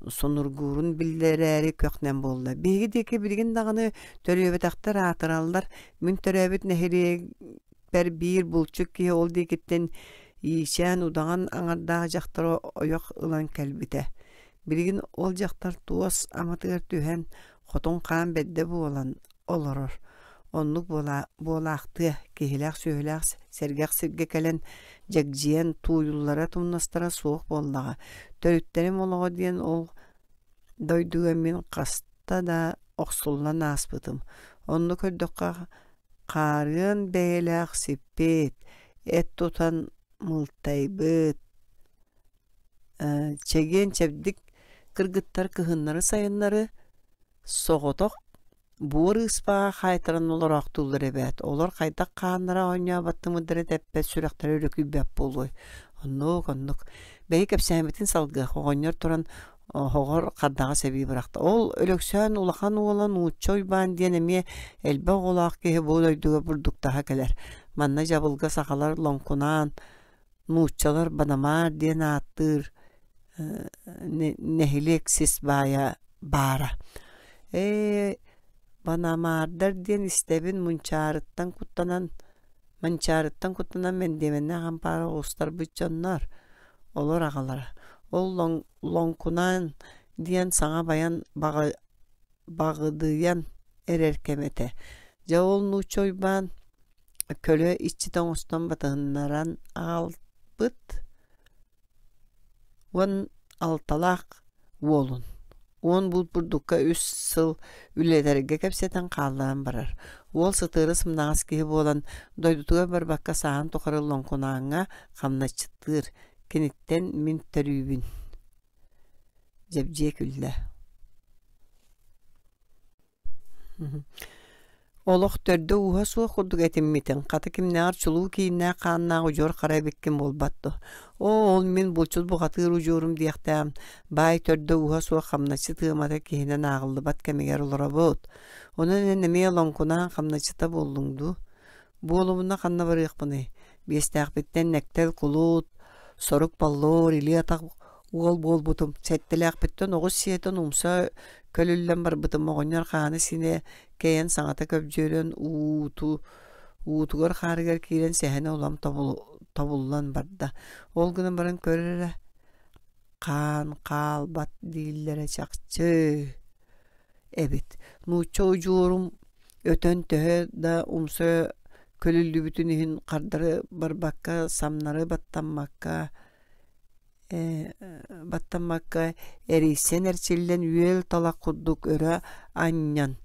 сонургуурун биллэрээри көх-нэм буолла. Биһиги диэки билигин даҕаны төрүөбэтэхтэр аатыраллар. Мин төрөөбүт нэһилиэкпэр биир булчут киһи ол диэкиттэн иичээн удаҕан аҥардаах дьахтары ойох ылан кэлбитэ. Билигин ол дьахтар туос аматыгар түһэн, хотун хаан бэрдэ буолан олорор. Оннук буолаахтыа, киһилээх-сүөһүлээх сэргэх сиргэ кэлэн дьэгдьийэн тууйуллара-тумнастара суох буоллаҕа. Төрүттэрим олоҕо диэн ол дойдуга мин хаста да охсуллан ааспытым. Онно көрдөххө хаарыан бэйэлээх сиппит, эт тутан мылтайбыт, чэгиэн-чэбдик кыргыттар кыһыннары-сайыннары соҕотох буор ыыспаҕа хаайтаран олороохтууллар эбээт, олор хайдах хааннара оонньообот тымырдара тэппэт, сүрэхтэрэ өрүкүйбэт буолуой. Оннук, оннук. Бэйи кэпсээммитин салгыах, оҕонньор туран оһоҕор хардаҕас эбии бырахта. Ол Өлөксөөн улахан уола Нуучча Уйбаан диэн эмиэ элбэх оҕолоох киһи бу дойдуга бурдуктаһа кэлэр. Манна дьабылга сахалар лоҥкунаан, нууччалар Банамаар диэн ааттыыр нэһилиэк сис баайа баара. Ээ, Банамаардар диэн истэбин мунчаарыттан куттанан манчаарыттан куттанан мэндиэмэннээх ампаары оҕустарбыт дьоннор, олор аҕалара. Ол лоҥкунаан диэн саҥа байан баҕыдыйан эрэр кэм этэ. Дьэ ол нуучча Уйбаан көлө иччитэ оҥостон батыһыннаран аҕалбыт 16-лаах уолун уон буут бурдукка үс сыл үлэлэргэ кэпсэтэн хаалларан барар. Уол сытыары сымнаҕас киһи буолан дойдутугар барбакка сааһын тухары Лоҥкунааҥҥа хамначчыттыыр. Киниттэн мин төрүүбүн. Дьэбдьиэ күллэ. Олох төрдө-ууһа суох курдук этиммитиҥ, хата кимнээҕэр чулуу кииннээх хааннаах удьуор хара эбиккин буолбат дуо? Оо, ол мин булчут бухатыыр удьуорум диэхтээҕим, баай төрдө-ууһа суох хамначчыт ыамата киһинэн ааҕыллыбат кэмигэр олоробут. Онон эн эмиэ лоҥкунаан хамначчыта буоллуҥ дуу? Буолумуна ханна барыахпыный? Биэстээхпиттэн нэктэл кулут, сорук боллуур, илии-атах уол буолбутум. Сэттэлээхпиттэн оҕус сиэтэн умса көлүллэн барбытым. Оҕонньор хаана-сиинэ кэйэн саҥата көбдьүөрэн ууту уутугар хаарыгар киирэн сэһэнэ улам тобуллан барда. Ол гынан баран көр эрэ, хаан хаалбат дииллэрэ чахчы эбит. Нуучча удьуорум өтөн төһө да умса көлүллүбүтүн иһин хардары барбакка, самнары баттаммакка баттаммакка эрийсэн эрчиллэн үөл талах курдук өрө анньан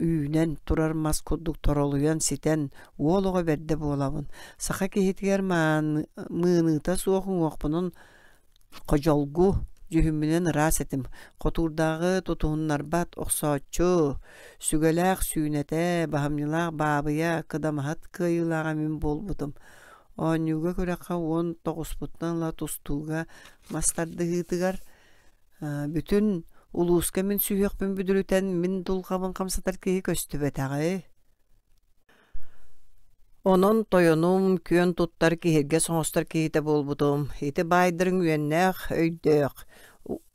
үүнэн турар мас курдук торолуйан ситэн уол оҕо бэрдэ буолабын. Саха киһитигэр мыыныыта суох уҥуохпунун Ходьолгу, дьүһүммүнэн ыраас этим, хотуурдааҕы тутуһуннарбат охсооччу, сүгэлээх сүүнэтэ, баһымньылаах баабыйа, кыдамаһыт кыайыылааҕа мин буолбутум. Оонньууга күрэххэ 19-путтан ыла тустууга мас тардыһыытыгар бүтүн улууска мин сүһүөхпүн бүдүрүтэн мин дулҕабын хамсатар киһи көстүбэтэҕэ. Онон тойонум күөн туттар киһиргэс оҥостор киһитэ буолбутум. Ити баайдарыҥ үөннээх, өйдөөх.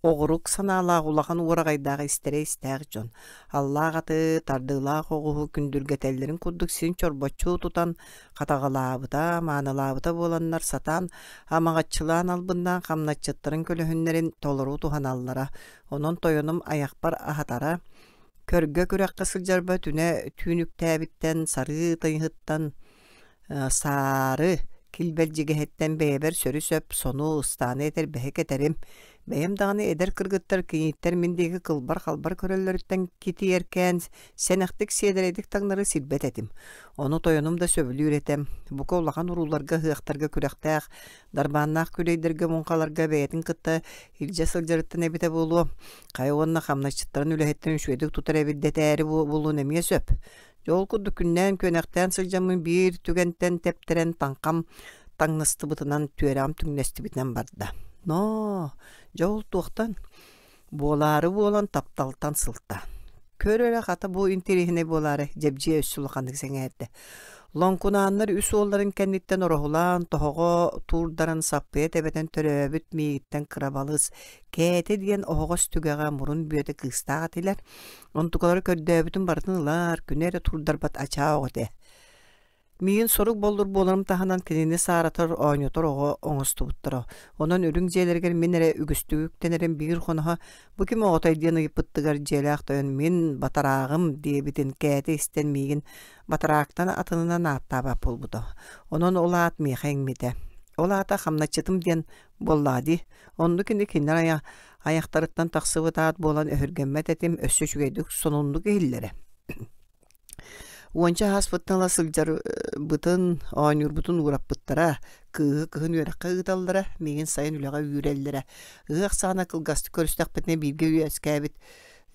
Оҕурук санаалаах улахан уораҕайдаах истэрэ истээх дьон, аллаах аты, тардыылаах оҕуһу күндүргэтэллэрин курдук син чорбоччу тутан хатаҕалаабыта, маанылаабыта буоланнар сатаан амаҕаччылаан албыннаан хамначчыттарын көлөһүннэрин толору туһаналлара. Онон тойонум айахпар аһатара, көргө күрэххэ сылдьарба түнэ түүнүктээбиттэн, сарыы тыйыһыттан Саары килбэлдьигэһиттэн бэйэбэр сөрү-сөп сону, ыстааны этэрбэһи кэтэрим. Бэйэм даҕаны эдэр кыргыттар киниттэр мин диэки кылбар-халбар көрөллөрүттэн китиэркээн, сэнэхтик сиэдэрэйдик таҥнары сирбэт этим. Ону тойонум да сөбүлүүр этэ. Бука улахан урууларга, ыһыахтарга күрэхтээх, дарбааннаах күлэйдэргэ, муҥхаларга бэйэтин кытта илдьэ сылдьарыттан эбитэ буолуо. Хайа уонна хамначчыттарын үлэһиттэрин үчүгэйдик тутар эбит дэтээри буолуон эмиэ сөп. Дьэ ол курдук күннээн-күөнэхтээн сылдьаммын биир түгэнтэн тэптэрэн таҥхам таҥнастыбытынан, түөрэҕим түҥнэстибитинэн барда. Ноо, дьэ ол туохтан? Буолаары буолан тапталтан сылтаан. Көр эрэ хата бу интэриэһинэй буолаары Дьэбдьиэ өссө улаханнык сэҥээрдэ. Лоҥкунааннар үс уолларын кэнниттэн ороһулаан, тоһоҕо туурдаран саппыйа тэбэтэн төрөөбүт миигиттэн кыра балыс Кээтэ диэн оһоҕос түгэҕэ мурун бүөтэ кыыстаах этилэр. Онтукалары көрдөөбүтүн барытын ылар, күнү эрэ турдарбат ачаа оҕо этэ. Миигин сорук боллур буоларым таһынан кинини сааратар, оонньотор оҕо оҥостубуттара. Онон үрүҥ дьиэлэригэр мин эрэ үгүстүк үктэнэрим биир хоноһо «Бу ким оҕотой?» диэн ыйыппыттыгар дьиэлээх тойон «Мин батарааҕым» диэбитин Кээтэ истэн миигин батараактан атынынан ааттаабат буолбута. Онон ол аат миэхэ иҥмитэ. Ол аата хамначчытым диэн буоллаҕа дии. Оннук ини кинилэр айа Айахтарыттан тахсыбыт аат буолан өһүргэммэт этим, өссө үчүгэйдик сонуннук иһиллэрэ. Уонча ааспыттан ыла сылдьарбытын, оонньуурбутун уураппыттара, кыыһы кыһын үөрэххэ ыыталлара, миигин сайын үлэҕэ үүрэллэрэ. Ыһыах саҕана кылгастык көрүстэхпитинэ бииргэ үөскээбит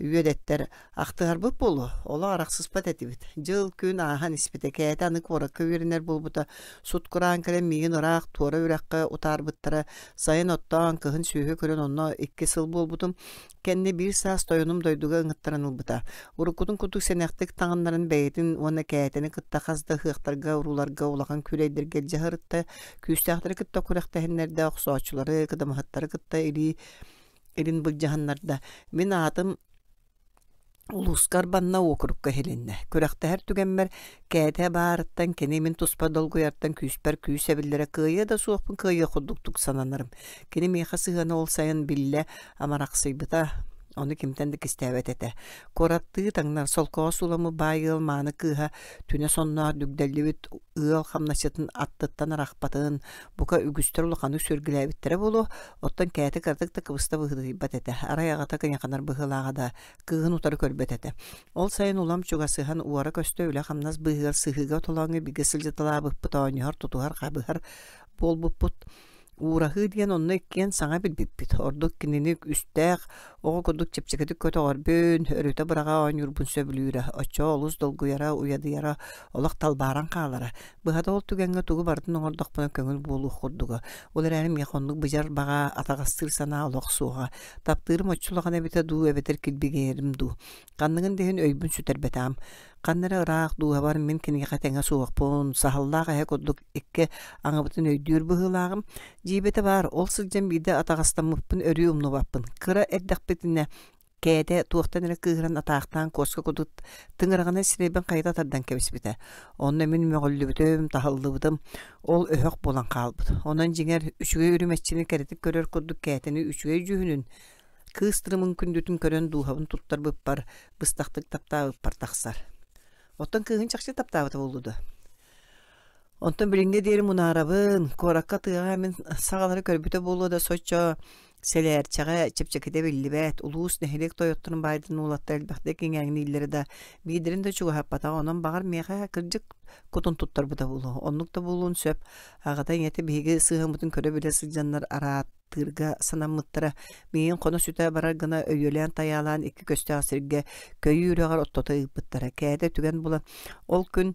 үөдэттэр ахтыһарбыт буолуо, олох арахсыспат этибит. Дьыл-күн ааһан испитэ, кээтэ аны куоракка үөрэнэр буолбута, сут-кураан кэлэн миигин ыраах туора үрэххэ утаарбыттара, сайын оттоон, кыһын сүөһү көрөн онно 2 сыл буолбутум. Кэннэ биир саас тойонум дойдуга ыҥыттаран ылбыта. Уруккутун курдук сэнэхтик таҥыннаран бэйэтин уонна кээтэни кытта хас да ыһыахтарга, урууларга улахан күүлэйдэргэ илдьэ сырытта, күүстээхтэри кытта күрэхтэһиннэрдэ, охсооччулары, кыдамаһыттары кытта илии илин былдьаһыннарда. Мин аатым улууска арбанна, уокурукка иһилиннэ. Күрэхтэһэр түгэммэр кээтэ баарыттан кини мин туспа долгуйартан күүспэр күүс эбиллэрэ кыайыа да суохпун кыайыах курдуктук сананарым. Кини миэхэ сыһыана ол сайын биллэ амарахсыйбыта, ону кимтэн да кистээбэт этэ. Куораттыы таҥнар солкоҕо сууламмыт баай ыал мааны кыыһа түнэ сонноох дүгдэллибит ыал хамначчытын аттыттан арахпатын, бука үгүстэр улаханнык сүөргүлээбиттэрэ буолуо, оттон кээтэ кыратык да кыбыста быһыытыйбат этэ, арай аҕата кыйаханар быһыылааҕа да, кыыһын утары көрбөт этэ. Ол сайын улам чугасыһан уора-көстө үлэ-хамнас быыһыгар сыһыыга толооҥҥо бииргэ сылдьыталаабыппыт оонньоһор, тутуһар-хабыһар буолбуппут. Уураһыы диэн онно иккиэн саҥа билбиппит. Ордук кинини үстээх оҕо курдук чэпчэкитик көтөҕөрбүн, өрүтэ быраҕа оонньуурбун сөбүлүүрэ. Оччоҕо олус долгуйара, уйадыйара, олох талбааран хаалара. Быһата ол түгэҥҥэ тугу барытын оҥордохпуна көҥүл буолуох курдуга. Ол эрээри миэхэ оннук быдьар баҕа, атаҕастыыр санаа олох суоҕа. Таптыырым оччо улахан эбитэ дуу, эбэтэр килбигийэрим дуу. Ханныгын да иһин өйбүн сүтэрбэтэҕим. Ханна эрэ ыраах дууһабар мин киниэхэ тэҥэ суохпун, саһыллаах эһэ курдук икки аҥыбытын өйдүүр быһыылааҕым. Дьиибэтэ баар, ол сылдьан биирдэ атаҕастаммыппын өрүү умнубаппын. Кыра эрдэхпитинэ кээтэ туохтан эрэ кыыһыран атаахтаан куоска курдук тыҥыраҕынан сирэйбин хайыта тардан кэбиспитэ. Онно мин мөҕүллүбүтүм, таһыллыбытым, ол өһөх буолан хаалбыт. Онон дьиҥэр, үчүгэй үрүмэччини кэрэтик көрөр курдук кээтэни үчүгэй дьүһүнүн, кыыс тырымын күндүтүн көрөн дууһабын туттарбыппар, быстахтык таптаабыппар тахсар. Оттон кыыһын чахчы таптаабыта буолуо дуо? Онтон билиҥҥэ диэри мунаарабын, куоракка тыаҕа мин саҕалары көрбүтэ буолуо да соччо сэлээрчэҕэ чэпчэкитэ биллибэт, улуус, нэһилиэк тойотторун баайдарын уолаттар элбэхтик иҥээҥнииллэрэ да, биирдэрин да чугаһаппатаҕа, онон баҕар миэхэ кырдьык кутун туттарбыта буолуо. Оннук да буолуон сөп. Аҕата ийэтэ биһиги сыһыаммытын көрө-билэ сылдьаннар арааттыырга санаммыттара. Миигин хоно-сүтэ барар гына өйүөлээн-тайаалаан икки көстөөх сиргэ Көйүү үрэҕэр оттото ыыппыттара. Кээтэ түгэн булан, ол күн.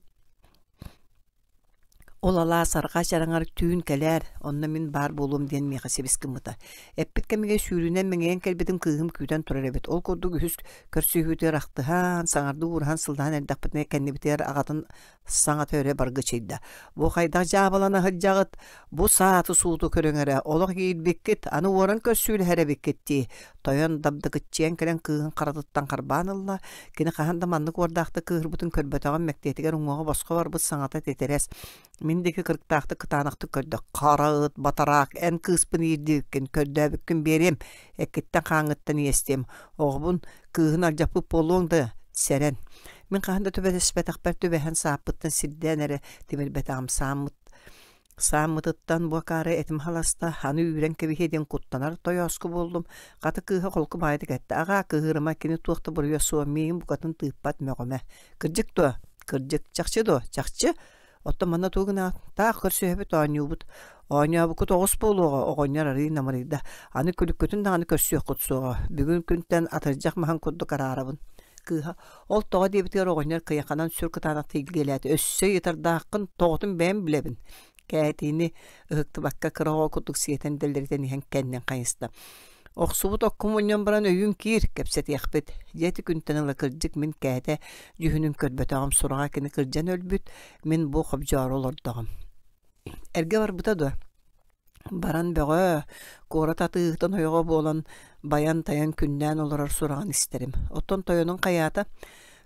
Ол алаас арҕаа чараҥар түүн кэлээр, онно мин баар буолуом диэн миэхэ сибис гыммыта. Эппит кэмигэр сүүрүнэн мэҥийэн кэлбитим кыыһым күүтэн турар эбит. Ол курдук үһүс көрсүһүүтүгэр ахтыһан, саҥардыы уураһан сыллаһан эрдэхпитинэ кэннибитигэр аҕатын саҥата өрө баргычыйда. Бу хайдах дьаабылана сылдьаҕыт? Бу сааты-сууту көрүҥ эрэ, олох иирбиккит, аны уоран көрсүүлэһэр эбиккит дии. Тойон дабдыкыччыйан кэлэн кыыһын харатыттан харбаан ылла. Кини хаһан да маннык уордаахтык кыыһырбытын көрбөтөҕүм мэктиэтигэр уҥуоҕа босхо барбыт саҥата титирэс. Мин диэки кырыктаахтык кытаанахтык көрдө. Хара ыт, батараак, эн кыыспын иирдибиккин, көрдөөбүккүн биэриэм, эккиттэн хааҥҥыттан иэстиэм. Оҕобун, кыыһын алдьаппыт буолуоҥ да, сэрэн. Мин хаһан да түбэспэтэхпэр түбэһэн сааппыттан сирдээн эрэ тимирбэтэҕим сааммыт Сааммытыттан бу акаары этим халаста, аны үүрэн кэбиһиэ диэн куттанар тойооску буоллум. Хата кыыһа холку баайдык эттэ: «Аҕаа, кыыһырыма, кини туох да буруйа суох, миигин букатын тыыппат, мөҕүмэ. Кырдьык дуо? Кырдьык. Чахчы дуо? Чахчы. Оттон манна тугу гына таах көрсүһэбит, оонньуубут. Оонньообуккут оҕус буолуоҕа, оҕонньор арыый намырыйда. Аны күлүккүтүн даҕаны көрсүөххүт суоҕа. Бүгүн күнтэн атырдьах маһын курдук араарабын. Кыыһа ол тоҕо диэбитигэр оҕонньор кыйаханан сүр кытаанахтык илгиэлээтэ. Өссө ыйытардааххын тоҕотун бэйэм билэбин. Кээтиини ыһыктыбакка кыра оҕо курдук сиэтэн дэллэритэн иһэн кэннин хайыста. Охсубут окко мунньан баран өйүүн киир, кэпсэтиэхпит. Дьэ ити күнтэн ыла кырдьык мин Кээтэ дьүһүнүн көрбөтөҕүм сураҕа кини кырдьан өлбүт, мин бу хобдьоору олордоҕум. Эргэ барбыта дуо? Баран бөҕө, куорат атыыһытын ойоҕо буолан байан-тайан күннээн олорор сураҕын истэрим. Оттон тойонун хайаата,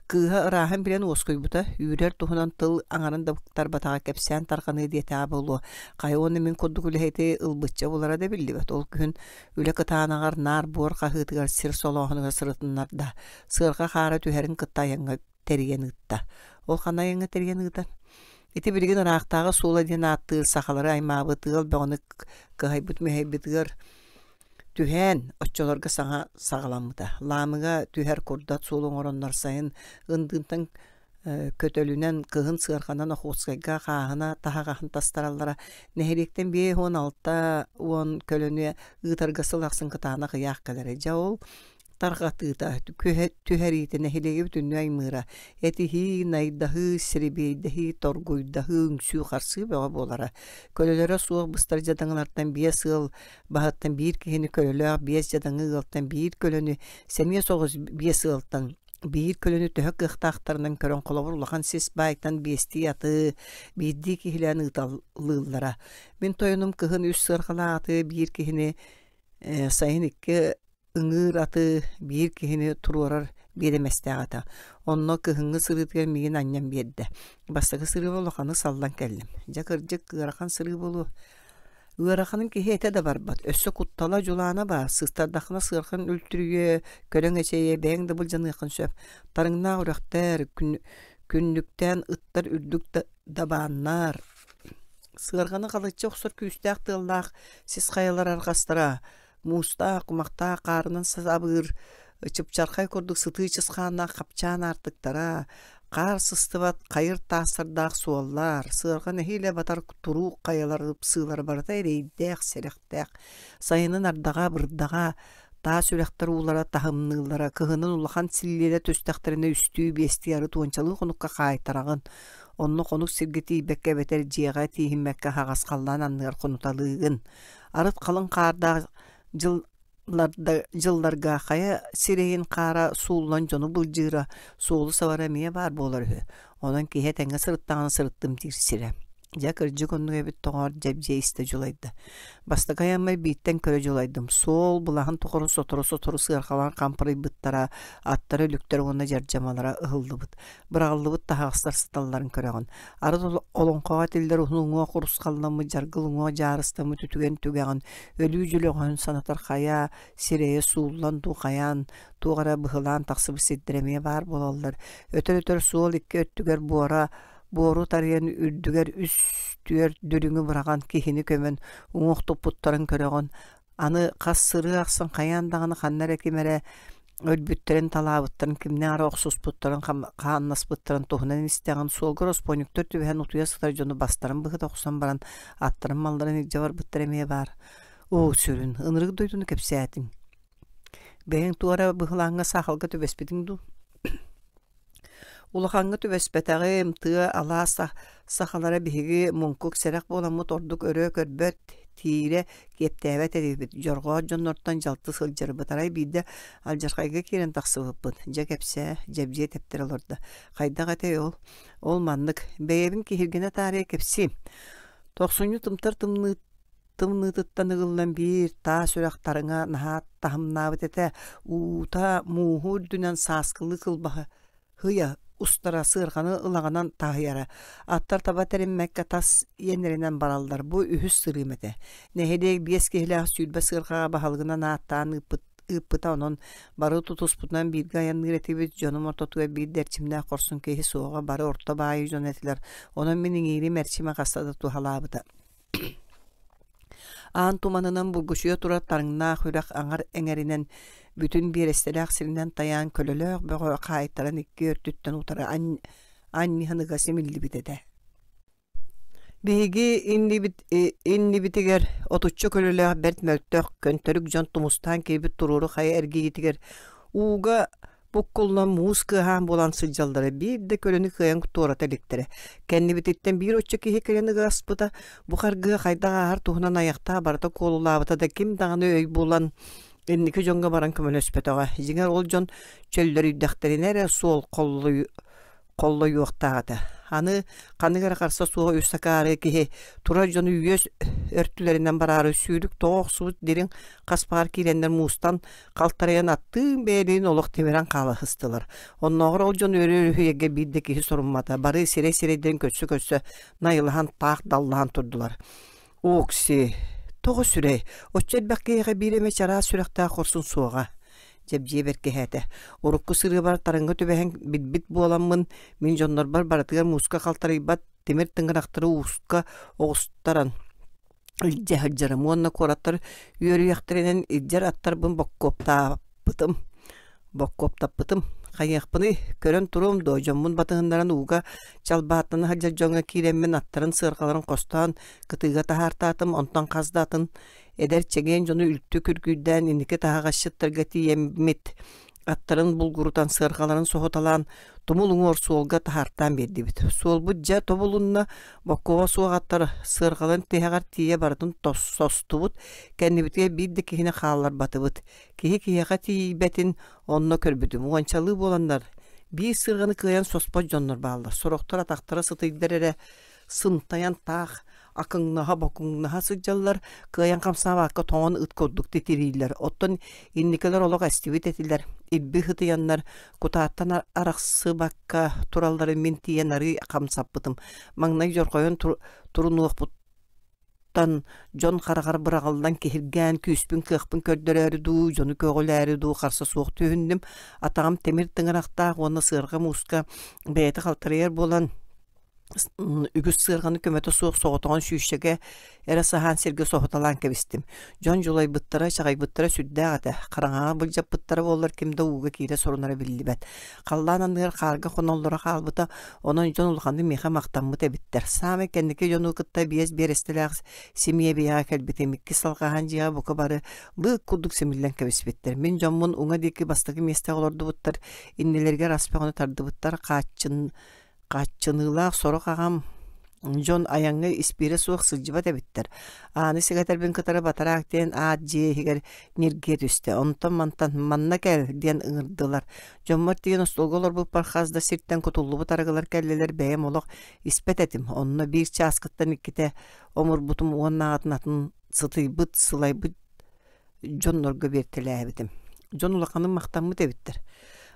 кыыһа ырааһын билэн уоскуйбута, үүрэр туһунан тыл аҥарын да быктарбатаҕа кэпсээн тарҕаныа диэтэҕэ буолуо. Хайа уонна мин курдук үлэһити ылбычча булара да биллибэт. Ол күһүн үлэ кытаанаҕар наар буор хаһыытыгар сир солооһунугар сырытыннарда. Сыарҕа хаара түһэрин кытта айаҥҥа тэрийэн ыытта. Ол ханна айаҥҥа тэрийэн ыытар? Ити билигин ыраахтааҕы суола диэн ааттыыр сахалары аймаабыт ыал бөҕөнү кыһайбыт-мүһэйбит ыар түһээн оччолорго саҥа саҕаламмыта. Лаамыга түһэр курдат суол оҥороннор сайын ындыынтан көтөлүнэн, кыһын сыарҕанан Охотскайга хааһына таһаҕаһын тастараллара. Нэһилиэктэн 56 уон көлөнү ыытарга сыл ахсын кытаанах ыйаах кэлэрэ. Дьэ ол тарҕатыыта, түһэриитэ нэһилиэги бүтүннүү аймыыра, этиһии, найдаһыы, сирибиэйдэһии, торгуйдаһыы, үҥсүү-харсыы бөҕө буолара. Көлөлөрө суох быстар дьадаҥылартан биэс ыал баһыттан биир киһини көлөлөөх биэс дьадаҥы ыалтан биир көлөнү, сэниэ соҕус биэс ыалтан биир көлөнү төһө кыахтаахтарынан көрөн холобур улахан сис баайтан биэстии аты биирдии киһилээн ыыталыыллара. Мин тойонум кыһын үс сыарҕалаах аты биир киһини, сайын икки ыҥыыр аты биир киһини туруорар биэдэмэстээх этэ. Онно кыһыҥҥы сырыытыгар миигин анньан биэрдэ. Бастакы сырыыба улаханнык саллан кэллим. Дьэ, кырдьык, ыарахан сырыы буолуо. Ыараханын киһи этэ да барбат. Өссө куттала, дьулаана баар. Сыыстардаххына сыархан үлтүрүйүө, көлөҥ эчэйиэ, бэйэҥ да былдьаныаххын сөп. Тарыҥнаах үрэхтэр, күн, күннүктээн ыттар үрдүк да, дабааннар. Сыарҕаны халыччы охсор күүстээх тыаллаах сис хайалар арҕастара Муустаах, кумахтаах хаарынан сабыыр чыпчархай курдук сытыы чысхааннаах хапчаан аартыктара, хаар сыстыбат хайыр таастардаах суоллар, сыарҕа нэһиилэ батар туруук хайалар ыпсыылара барыта эрэйдээх, сэрэхтээх. Сайынын ардаҕа, бырдаҕа, таас үрэхтэр уулара таһымныыллара, кыһынын улахан силлиэлэ түстэхтэринэ үстүү-биэстии арыт уончалыы хонукка хаайтараҕын. Онно хонук сиргэ тиийбэккэ эбэтэр дьиэҕэ тииһиммэккэ аһаҕас халлаан анныгар хонуталыыгын. Арыт халыҥ хаардаах дьылларга хайа сирэйин хаара сууллан дьону былдьыыра, суолу сабара эмиэ баар буолар үһү. Онон киһи этэҥҥэ сырыттаҕына сырыттым диир сирэ. Дьэ, кырдьык оннук эбит доҕоор, дьэбдьиэ истэ дьулайда. Бастакы айаммар бииртэн көрө дьулайдым. Суол былаһын тухары сотору-сотору сыарҕалаан хампарыйбыттара, аттара өлүктэр уонна дьардьамалара ыһыллыбыт. Быраҕыллыбыт таһаҕастар сыталларын көрөҕүн. Арыт олоҥхоҕо этиллэр уһун уҥуох урусхалламмыт дьаргыл уҥуох дьаарыстаммыт үтүгэн түгэҕин, өлүү дьөлөҕөһүн санатар хайа сирэйэ сууллан дуу хайаан, туох эрэ быһылаан тахсыбыт сирдэрэ эмиэ баар буолаллар. Өтөр-өтөр суол икки өттүгэр буора буору тарыйан үрдүгэр үс-түөрт дүлүҥү быраҕан киһини көмөн уҥуох туппуттарын көрөҕүн. Аны хас сырыы ахсын хайаан даҕаны ханна эрэ ким эрэ өлбүттэрин, талаабыттарын, кимнээх эрэ охсуспуттарын, хааннаспыттарын туһунан истэҕин, суолга ороспуонньуктар түбэһэн утуйа сытар дьону бастарын быһыта охсон баран аттарын малларын илдьэ барбыттара эмиэ баар. Оо, сүрүн, ынырык дойдуну кэпсээтиҥ. Бэйэҥ туора быһылааҥҥа саахалга түбэспитиҥ дуу? Улахаҥҥа түбэспэтэҕим, тыа, алаас сахалара биһиги муҥкук сэрэх буоламмыт ордук өрө көрбөт, тиирэ киэптээбэт этибит, дьорҕоот дьоннортон дьалты сылдьарбыт. Арай биирдэ алдьархайга киирэн тахсыбыппыт. Дьэ кэпсээ, Дьэбдьиэ тэптэрэ олордо. Хайдах этэй ол? Ол маннык, бэйэбин киһиргэнэ таарыйа кэпсиим. Тохсунньу тымтар тымныы тымныытыттан ыгыллан биир таас үрэх тарыҥа наһаа таһымнаабыт этэ, уута мууһу үрдүнэн сааскылыы кылбаһы һыйа устара сыарҕаны ылаҕынан таһыйара. Аттар таба тэриммэккэ тас иэннэринэн бараллар. Бу үһүс сырыым этэ. Нэһилиэк биэс киһилээх 20 сыарҕаҕа баһылыгынан ааттаан ыыппыт ыыппыта онон бары тутуспутунан бииргэ айанныыр этибит дьонум ортотугар биир да эрчимнээх хорсун киһи суоҕа бары орто баайы дьон этилэр онон мин иҥиирим эрчимэ хаста да туһалаабыта Аан туманынан бургучуйа турар тарыҥнаах үрэх аҥар эҥэринэн бүтүн биэрэстэлээх сиринэн тайаан көлөлөөх бөҕө хаайтаран икки өртүттэн утары анньыһан ыга симиллибит этэ. Биһиги иннибит, иннибитигэр отучча көлөлөөх бэрт мөлтөх, көнтөрүк дьон тумустаан киирбит туруору хайа эргийиитигэр ууга Буккуллан муус кыаһаан буолан сылдьаллара биир да көлөнү кыайан туората иликтэрэ. Кэннибититтэн биир оччо киһи кэлэн ыгаспыта, бу харгыга хайдах ааһар туһунан айахтаах барыта куолулаабыта да ким даҕаны өй булан инники дьоҥҥо баран көмөлөспөтөҕө. Дьиҥэр ол дьон чөллөрүйдэхтэринэ эрэ суол холлойуохтаах этэ. Аны ханнык эрэ харса суох үс акаары киһи турар дьону үөс өртүлэринэн бараары сүүрүк тоҕо охсубут дириҥ хаспаҕар киирэннэр муустан халтарыйан аттыын бэйэлиин олох тимирэн хаала сыстылар. Оннооҕор ол дьон өрө-өрүһүйэргэ биир да киһи соруммата. Бары сирэй-сирэйдэрин көрсө-көрсө найылаһан таах даллаһан турдулар. Окси, тоҕо сүрэй, оччо элбэх киһиэхэ биир эмэ чараас сүрэхтээх хорсун суоҕа. Дьэбдьиэ бэркиһээтэ. Урукку сырыыбар тарыҥҥа түбэһэн билбит буоламмын, мин дьоннорбор барытыгар мууска халтарыйбат тимир тыҥырахтары ууска оҕустаран илдьэ сылдьарым уонна куораттар үөрүйэхтэринэн илдьэр аттарбын боккуоптаабытым боккуоптаппытым хайыахпыный көрөн туруом дуо дьоммун батыһыннаран ууга чалбааттана сылдьар дьоҥҥо киирэммин аттарын сыарҕаларын хостоон кытыыга таһаартаатым онтон хас да атын эдэр чэгиэн дьону үлтү күргүйдээн инники таһаҕасчыттарга тиийэммит аттарын булгурутан сыарҕаларын соһуталаан тумул уҥуор суолга таһаартаан биэрдибит. Суолбут дьэ тобулунна, боккуоба суох аттар сыарҕаларын тиһэҕэр тиийэ барытын состубут, кэннибитигэр биир да киһини хаалларбатыбыт. Киһи киһиэхэ тиийбэтин онно көрбүтүм. Уончалыы буоланнар биир сыарҕаны кыайан соспот дьоннор бааллар. Сорохтор атахтара сытыйдар эрэ сынтайан таах акыҥнаһа-бокуҥнаһа сылдьаллар, кыайан хамсаабакка тоҥон ыт курдук титирииллэр. Оттон инникилэр олох эстибит этилэр, илби ытыйаннар кутааттан арахсыбакка туралларын мин тиийэн арыый хамсаппытым. Маҥнай дьорҕойон турунуохпуттан дьон хараҕар быраҕыллан киһиргээн күүспүн-кыахпын көрдөрөөрү дуу, дьону көҕүлээри дуу харса суох түһүннүм. Атаҕым тимир тыҥырахтаах уонна сыарҕа мууска бэйэтэ халтарыйар буолан үгүс сыарҕаны көмөтө суох соҕотоҕун сүүсчэкэ эрэ саһаан сиргэ соһуталаан кэбистим. Дьон дьулайбыттара, чаҕыйбыттара сүрдээх этэ. Хараҥаҕа былдьаппыттара буоллар ким да ууга киирэ сорунара биллибэт. Халлаан анныгар хаарга хоноллоро хаалбыта, онон дьон улаханнык миэхэ махтаммыт эбиттэр. Саамай кэнники дьону кытта биэс биэрэстэлээх симиэбийэҕэ кэлбитим. Икки салҕаһан дьиэҕэ бука бары лыык курдук симиллэн кэбиспиттэр. Мин дьоммун уҥа диэки бастакы миэстэҕэ олордубуттар, иннилэригэр ас бөҕөнү тардыбыттар, хааччын Хааччыныылаах сорох аҕам дьон айаҥҥа испиирэ суох сылдьыбат эбиттэр. Ааны сэгэтэрбин кытары батараак диэн аат дьиэ иһигэр ньиргийэ түстэ. Онтон-мантан «Манна кэл» диэн ыҥырдылар. Дьоммор тиийэн остуолга олорбуппар хас да сиртэн кутуллубут арыгылар кэллилэр, бэйэм олох испэт этим. Онно биир чааскыттан иккитэ омурбутум уонна аҕатын атын сытыйбыт, сылайбыт дьоннорго биэртэлээбитим. Дьон улаханын махтаммыт эбиттэр.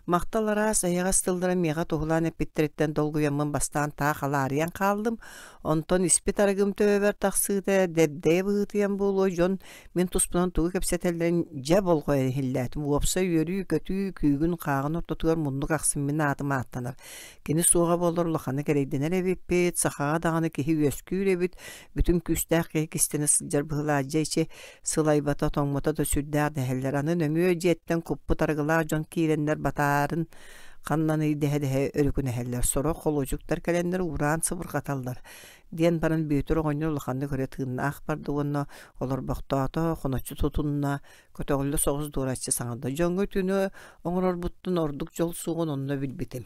Махтал араас эйэҕэс тыллара миэхэ туһулаан эппиттэриттэн долгуйаммын бастаан таах алаарыйан хааллым. Онтон испит арыгым төбөбөр тахсыыта дэбдэйэ быһыытыйан буолуо дьон мин туспунан тугу кэпсэтэллэрин дьэ болҕойон иһиллээтим. Уопсай үөрүү-көтүү күүгүн-хааҕын ортотугар муннук ахсын мин аатым ааттанар. Кини суоҕа буоллар улаханнык эрэйдэнэр эбиппит, сахаҕа даҕаны киһи үөскүүр эбит, бүтүн күүстээх киһи кистэнэ сылдьар быһыылаах дьэ ичи сылайбата, тоҥмото да сүрдээх дэһэллэр. Аны нөҥүө дьиэттэн куппут арыгылаах дьон киирэннэр батаарын ханнаный дэһэ-дэһэ өрүкүнэһэллэр. Сорох холуочуктар кэлэннэр уураан сыбырҕаталлар диэн баран Бүөтүр оҕонньор улаханнык өрө тыыннаах барда уонна олорбохтоото, хоноччу тутунна, көтөҕүллэ соҕус дуораччы саҥарда. Дьоҥҥо үтүөнү оҥорорбуттан ордук дьол суоҕун онно билбитим.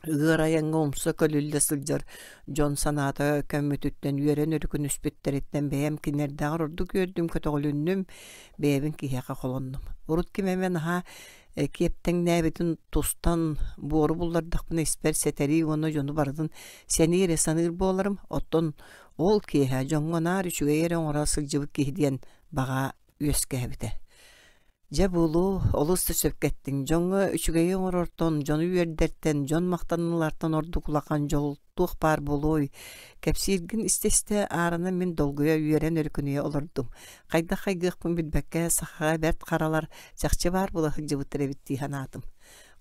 Ыар айаҥҥа умса көлүллэ сылдьар дьон санаата көммүтүттэн үөрэн өрүкүнүспүттэриттэн бэйэм кинилэрдээҕэр ордук үөрдүм, көтөҕүлүннүм, бэйэбин киһиэхэ холоннум. Урут ким эмэ наһаа киэптэҥнээбитин тустан буору буллардахпына испэр сэтэрии уонна дьону барытын сэниир эрэ саныыр буоларым. Оттон ол киэһэ дьоҥҥо наар үчүгэй эрэ оҥоро сылдьыбыт киһи диэн баҕа үөскээбитэ. Дьэ буолуо, олус да сөпкө эттиҥ. Дьоҥҥо үчүгэйи оҥорортон, дьону үөрдэртэн, дьон махтаналлартан ордук улахан дьол туох баар буолуой? Кэпсииргин истэ-истэ ааранан мин долгуйа үөрэн өрүкүнүйэ олордум. Хайдах хайгыахпын билбэккэ, сахаҕа бэрт харалар чахчы баар буола сылдьыбыттар эбит дии санаатым.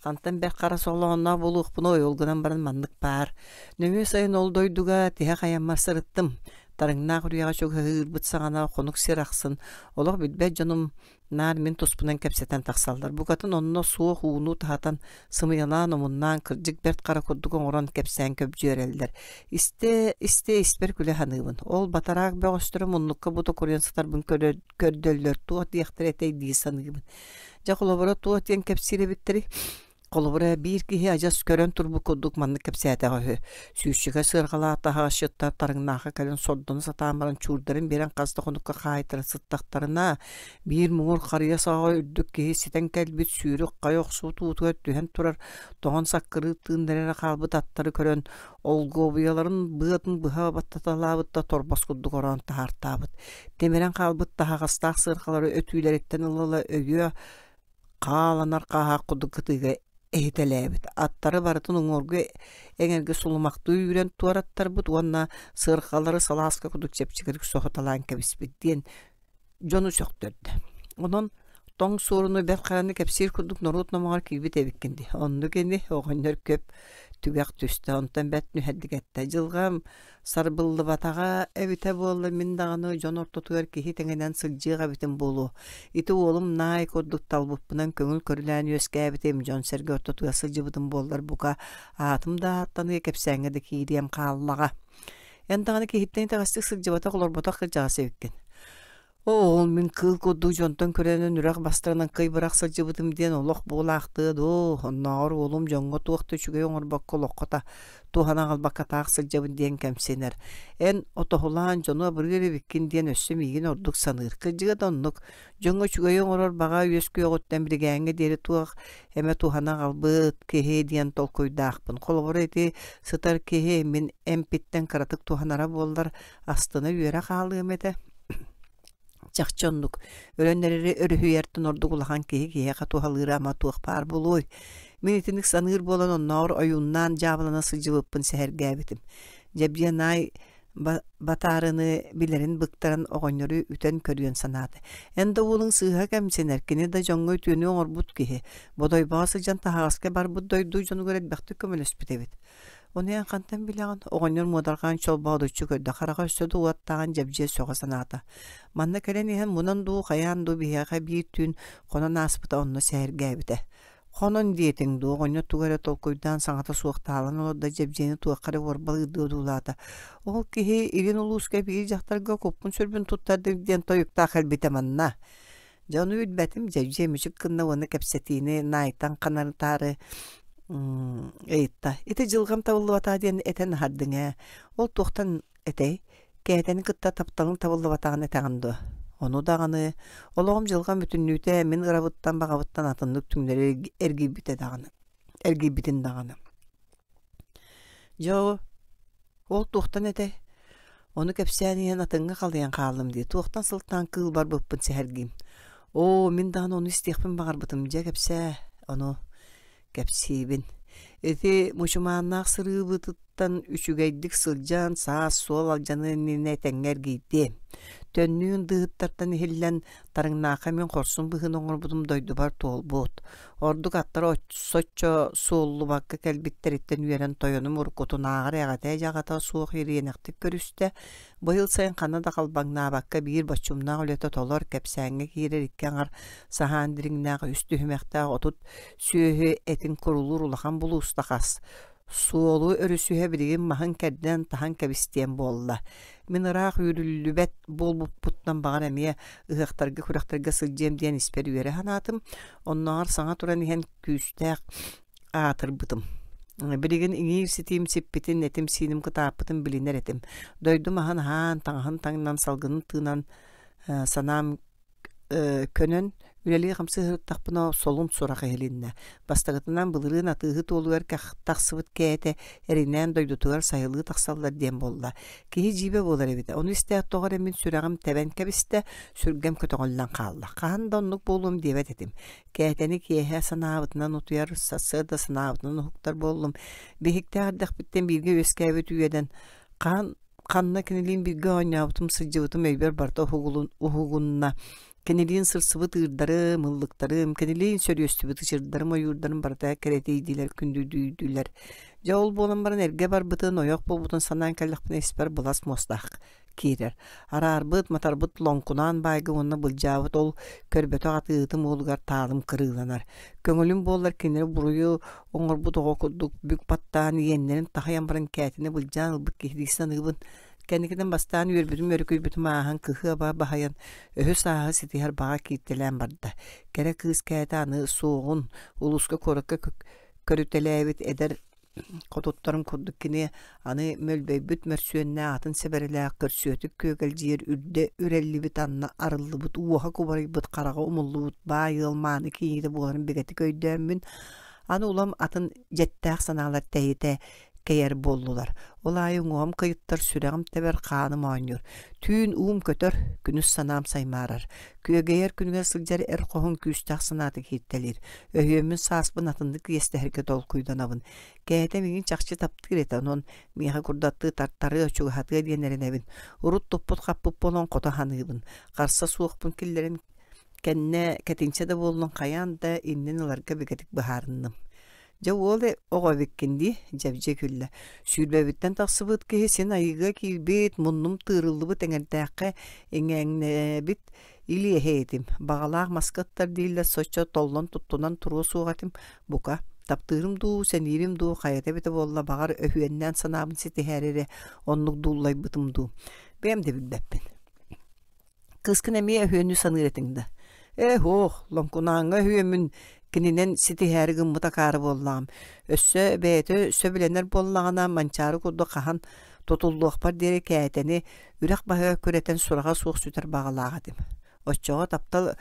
Хантан бэрт хара солоонноох буолуохпунуй, ол гынан баран маннык баар. Нөҥүө сайын ол дойдуга тиһэх айаммар сырыттым. Тарыҥнаах үрүйэҕэ чугаһыырбыт саҕана хонук сир ахсын олох билбэт дьонум наар мин туспунан кэпсэтэн тахсаллар. Букатын онно суох ууну таһатан, сымыйалаан, омуннаан, кырдьык бэрт хара курдук оҥорон кэпсээн көбдьүөрэллэр. Истэ, истэ испэр күлэ саныыбын. Ол батараак бөҕөстөрө муннукка бу токуруйан сытарбын көрдөллөр, туох диэхтэрэ этэй дии саныыбын. Дьэ, холобура, туох диэн кэпсиир эбиттэрий? Холобура, биир киһи адьас көрөн турбут курдук маннык кэпсээтэҕэ үһү. Сүүсчэкэ сыарҕалаах таһаҕасчыттар тарыҥнаахха кэлэн сордоно сатаан баран чуурдарын биэрэн хас да хонукка хаайтара сыттахтарына, биир муҥур харыйа саҕа үрдүк киһи ситэн кэлбит сүүрүк хайа охсубут уутугар түһэн турар тоҥон саккырыы тыыннара эрэ хаалбыт аттары көрөн, олгуобуйаларын быатын быһа баттаталаабыт да торбос курдук ороон таһаартаабыт. Тимирэн хаалбыт таһаҕастаах сыарҕалары өтүүлэриттэн ыла-ыла өйүө хааланар хааһах курдук кытыыга эһитэлээбит. Аттары барытын уҥуоргу эҥэргэ сулумахтыы үүрэн туораттарбыт уонна сыарҕалары салааска курдук чэпчэкитик соһуталаан кэбиспит диэн дьону сөхтөрдө. Онон тоҥ суоруну бэрт хараны кэпсиир курдук норуот номоҕор киирбит эбиккин дии. Оннук ини оҕонньор көп түгэх түстэ, онтон бэрт нүһэрдик эттэ. Дьылҕам Сарбыллыбатаҕа эбитэ буолла мин даҕаны дьон ортотугар киһи тэҥинэн сылдьыах эбитим буолуо. Ити уолум наай курдук талбыппынан көҥүл көрүлээн үөскээбитим, дьон-сэргэ ортотугар сылдьыбытым буоллар бука аатым да ааттаныа, кэпсээҥҥэ да киириэм хааллаҕа. Эн даҕаны киһиттэн итэҕэстик сылдьыбатах олорботох кырдьаҕас эбиккин. Оо, мин кыыл курдук дьонтон күрэнэн үрэх бастарынан кый бырах сылдьыбытым диэн олох буолаахтыа дуо, оннооҕор уолум дьоҥҥо туох да үчүгэй оҥорбокко олоххо та туһана аҕалбакка таах сылдьабын диэн кэмсинэр. Эн отоһулаан дьону абырыыр эбиккин диэн өссө миигин ордук саныыр. Кырдьыга да оннук, дьоҥҥо үчүгэйи оҥорор баҕа үөскүөҕүттэн биригээҥҥэ диэри туох эмэ туһана аҕалбыт киһи диэн толкуйдаахпын. Холобура ити сытар киһи мин эмпиттэн кыратык туһанара буоллар астына үөрэ хаалыам этэ. Чахчы оннук. Өлөн эрэри өрүһүйэртэн ордук улахан киһи киһиэхэ туһалыыра ама туох баар буолуой? Мин итинник саныыр буолан оннооҕор ойууннаан дьаабылана сылдьыбыппын сэһэргээбитим. Дьэбдьиэ наай батаарыны билэрин быктаран оҕонньору үтэн көрүөн санаата. Эн да уолуҥ сыыһа кэмсинэр, кини да дьоҥҥо үтүөнү оҥорбут киһи. Бодойбоҕо сылдьан таһаҕаска барбыт дойду дьонугар элбэхтик көмөлөспүт эбит. Ону эн хантан билэҕин? Оҕонньор муодарҕаан чолбоодуччу көрдө, хараҕа өссө да уоттааҕын дьэбдьиэ сөҕө санаата. Манна кэлэн иһэн мунан дуу, хайаан дуу биһиэхэ биир түүн хонон ааспыта онно сэһэргээбитэ. Хонон диэтиҥ дуу, оҕонньор тугу эрэ толкуйдаан саҥата суох таалан олордо, дьэбдьиэни туохха эрэ уорбалыырдыы одуулаата. Ол киһи илин улууска биир дьахтарга куппун-сүрбүн туттардым диэн тойуктаах кэлбитэ манна. Дьэ ону билбэтим, дьэбдьиэ мүчүк гынна уонна кэпсэтиини наайтан ханарытаары ыйытта. Ити дьылҕам табыллыбатаҕа диэн этэн аһардыҥ ээ. Ол туохтан этэй? Кээтэни кытта тапталыҥ табыллыбатаҕын этэҕин дуо? Ону даҕаны олоҕум дьылҕам бүтүннүүтэ мин ырабыттан баҕабыттан атыннык түҥнэри эргийбитэ даҕаны эргийбитин даҕаны. Дьэ ол туохтан этэй? Ону кэпсээн иһэн атыҥҥа халыйан хааллым дии, туохтан сылтаан кыыл барбыппын сэһэргиим. Оо, мин даҕаны ону истиэхпин баҕарбытым, дьэ кэпсээ, ону кэпсиибин. Ити мучумааннаах сырыыбытыттан үчүгэйдик сылдьан, саас суол алдьаныан иннинэ этэҥҥэ эргийдиэм. Төннүүн дыыһыттартан иһиллэн, тарыҥнаахха мин хорсун быһыыны оҥорбутум дойдубар туолбут. Ордук аттара соччо суоллубакка кэлбиттэриттэн үөрэн тойонум уруккутунааҕар эҕэтэ-дьаҕата суох ириэнэхтик көрүстэ. Быйыл сайын ханна да халбаҥнаабакка биир боччумнаах үлэтэ толор, кэпсээҥҥэ киирэр икки аҥар саһаан дириҥнээх үс түһүмэхтээх 30 сүөһү этин курулуур улахан булууста хас. Суолу өрүсүһэ билигин маһын кэрдэн таһан кэбистиэн буолла. Мин ыраах үүрүллүбэт буолбуппуттан баҕар эмиэ ыһыахтарга күрэхтэргэ сылдьыам диэн испэр үөрэ санаатым. Оннооҕор саҥа туран иһэн күүстээх аатырбытым. Билигин иҥиир-ситиим сиппитин, этим-сииним кытааппытын билинэр этим. Дойдум аһын аһаан, таҥаһын таҥнан, салгынын тыынан, санаам көнөн үлэлии-хамсыы сырыттахпына солун сурах иһилиннэ. Бастакытынан былырыын атыыһыт уолугар тахсыбыт кээтэ эринээн дойдутугар сайылыы тахсаллар диэн буолла. Киһи дьиибэ буолар эбит. Ону истээт тоҕо эрэ мин сүрэҕим тэбэн кэбистэ, сүргэм көтөҕүллэн хаалла. Хаһан да оннук буолуом диэбэт этим. Кээтэни киэһэ санаабытынан утуйар, сарсыарда санаабытынан уһуктар буоллум. Биһиктээх эрдэхпиттэн бииргэ үөскээбит үөдэн хаһан ханна кинилиин бииргэ оонньообутум, сылдьыбытым өйбөр барыта уһугунна. Кинилиин сырсыбыт ыырдарым, ыллыктарым, кинилиин сөрүөстүбүт ычырдарым, ойуурдарым барыта кэрэтийдилэр, күндүдүйдүлэр. Дьэ ол буолан баран эргэ барбытын, ойох буолбутун санаан кэллэхпинэ испэр былас муостаах киирэр. Араарбыт, матарбыт лоҥкунаан баайга уонна былдьаабыт ол көрбөтөх атыыһытым уолугар таалым кырыыланар. Көҥүлүм буоллар кинилэри буруйу оҥорбут оҕо курдук бүк баттаан иэннэрин таһыйан баран кээтини былдьаан ылбыт киһилии саныыбын. Кэнникинэн бастаан үөрбүтүм өрүкүйбүтүм ааһан кыһыаба баһыйан өһү-сааһы ситиһэр баҕа кииртэлээн барда. Кэрэ кыыс кээтэ аны суоҕун, улууска куоракка көрүтэлээбит эдэр Хотуттарын курдук кини аны мөлбөйбүт мөрсүөннээх атын сэбэрэлээх көрсүөтүк күөгэлдьийэр үрдэ үрэллибит анна арыллыбыт уоһа кубарыйбыт хараҕа умуллубут баай ыал мааны кийиитэ буоларын бигэтик өйдөөммүн аны улам атын дьэттээх санаалар тэйитэ кэйэр буоллулар. Ол аайы уҥуоҕум кыйыттар, сүрэҕим тэбэр, хааным оонньуур. Түүн уум көтөр, күнүс санаам саймаарар. Күөгэйэр күнүгэр сылдьар эр хоһун күүстээх санаата кииртэлиир. Өһүөммүн сааспын атыннык иэстэһэргэ толкуйданабын. Кээтэ миигин чахчы таптыыр этэ, онон миэхэ курдаттыы тартарыа, чугаһатыа диэн эрэнэбин. Урут туппут-хаппыт буолан хото саныыбын. Харса суохпун киллэрэн кэннэ кэтинчэ да буоллун хайаан да иннин ыларга бигэтик быһаарынным. Дьэ уол оҕо эбиккин дии, Дьэбдьиэ күллэ. Сүүрбэбиттэн тахсыбыт киһи син айыыга киирбит, муннум тыырыллыбыт эҥэрдээххэ иҥээҥнээбит илиэһэ этим. Баҕалаах маска ыттар дииллэр соччо толлон туттунан туруо суох этим. Бука, таптыырым дуу, сэниирим дуу, хайата эбитэ буолла, баҕар, өһүөннээн санаабын ситиһээри эрэ оннук дууллайбытым дуу. Бэйэм да билбэппин. Кыыскын эмиэ өһүөннүү саныыр этиҥ да? Ээ, һуох, Лоҥкунааҥҥа өһүөммүн кининэн ситиһээри гыммыт акаары буоллаҕым. Өссө бэйэтэ сөбүлэнэр буоллаҕына, Манчаары курдук хаһан тутуллуохпар диэри кээтэни үрэх баһыгар күрэтэн сураҕа суох сүтэр баҕалаах этим. Оччоҕо таптал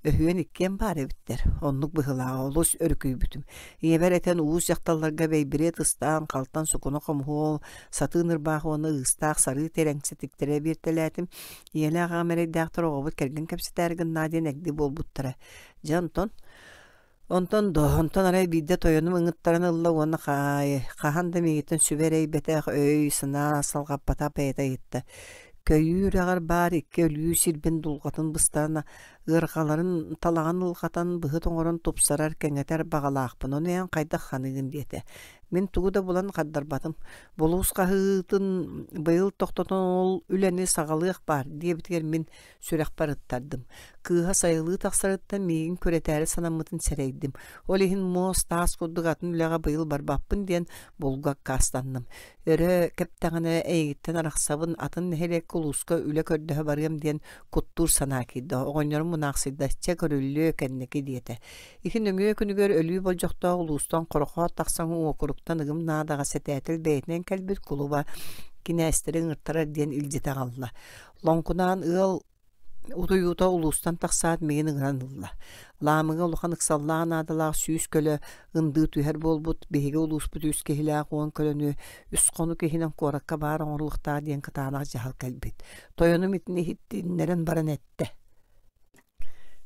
Өһүөн иккиэн баар эбиттэр. Оннук быһыылааҕа олус өрүкүйбүтүм. Ийэбэр этэн уус дьахталларга бэйбириэт ыстаан, халтан сукуна хомуһуол, сатыы нырбаах уонна ыыстаах сарыы тэрэҥсэтиктэрэ биэртэлээтим. Ийэлээх аҕам эрэйдээхтэр оҕобут кэргэн кэпсэтээри гыннаа диэн эгди буолбуттара. Дьэ онтон Онтон доо, онтон арай биирдэ тойонум ыҥыттаран ылла уонна хаай, хаһан да миигиттэн сүбэ эрэйбэтэх, өй-санаа салҕаппатах бэйэтэ ыйытта. Көйүү үрэҕэр баар икки өлүү сирбин дулҕатын быстан, ыарҕаларын талаҕын ылҕатан, быһыт оҥорон тупсарар, кэҥэтэр баҕалаахпын, ону эн хайдах ханыыгын диэтэ. Мин тугу да булан хардарбатым. Булуус хаһыытын быйыл тохтотон ол үлэни саҕалыах баар диэбитигэр мин сүрэхпэр ыттардым. Кыыһа сайылыы тахсарыттан миигин күрэтээри санаммытын сэрэйдим. Ол иһин муос таас курдук атын үлэҕэ быйыл барбаппын диэн булгу аккаастанным. Өрө кэптэҕинэ эйигиттэн арахсабын, атын нэһилиэккэ улууска үлэ көрдөһө барыам диэн куттуур санаа киирдэ. Оҕонньорум мунаахсыйда, чэ көрүллүө кэнники диэтэ. Ити нөҥүө күнүгэр өлүү болдьохтоох улуустан Хорохоот тахсан уокуруктан ыгым наадаҕа сэтээтэл бэйэтинэн кэлбит кулуба кинээстэри ыҥыртарар диэн илдьитэ аҕалла. Лоҥкунаан ыал утуйуута улуустан тахсаат миигин ыҥыран ылла. Лаамыга улахан ыксаллаах наадалаах 100 көлө ындыы түһэр буолбут, биһиги улууспут үс киһилээх 10 көлөнү үс хонук иһинэн куоракка баар оҥоруохтаах диэн кытаанах дьаһал кэлбит. Тойонум итини иһитиннэрэн баран эттэ.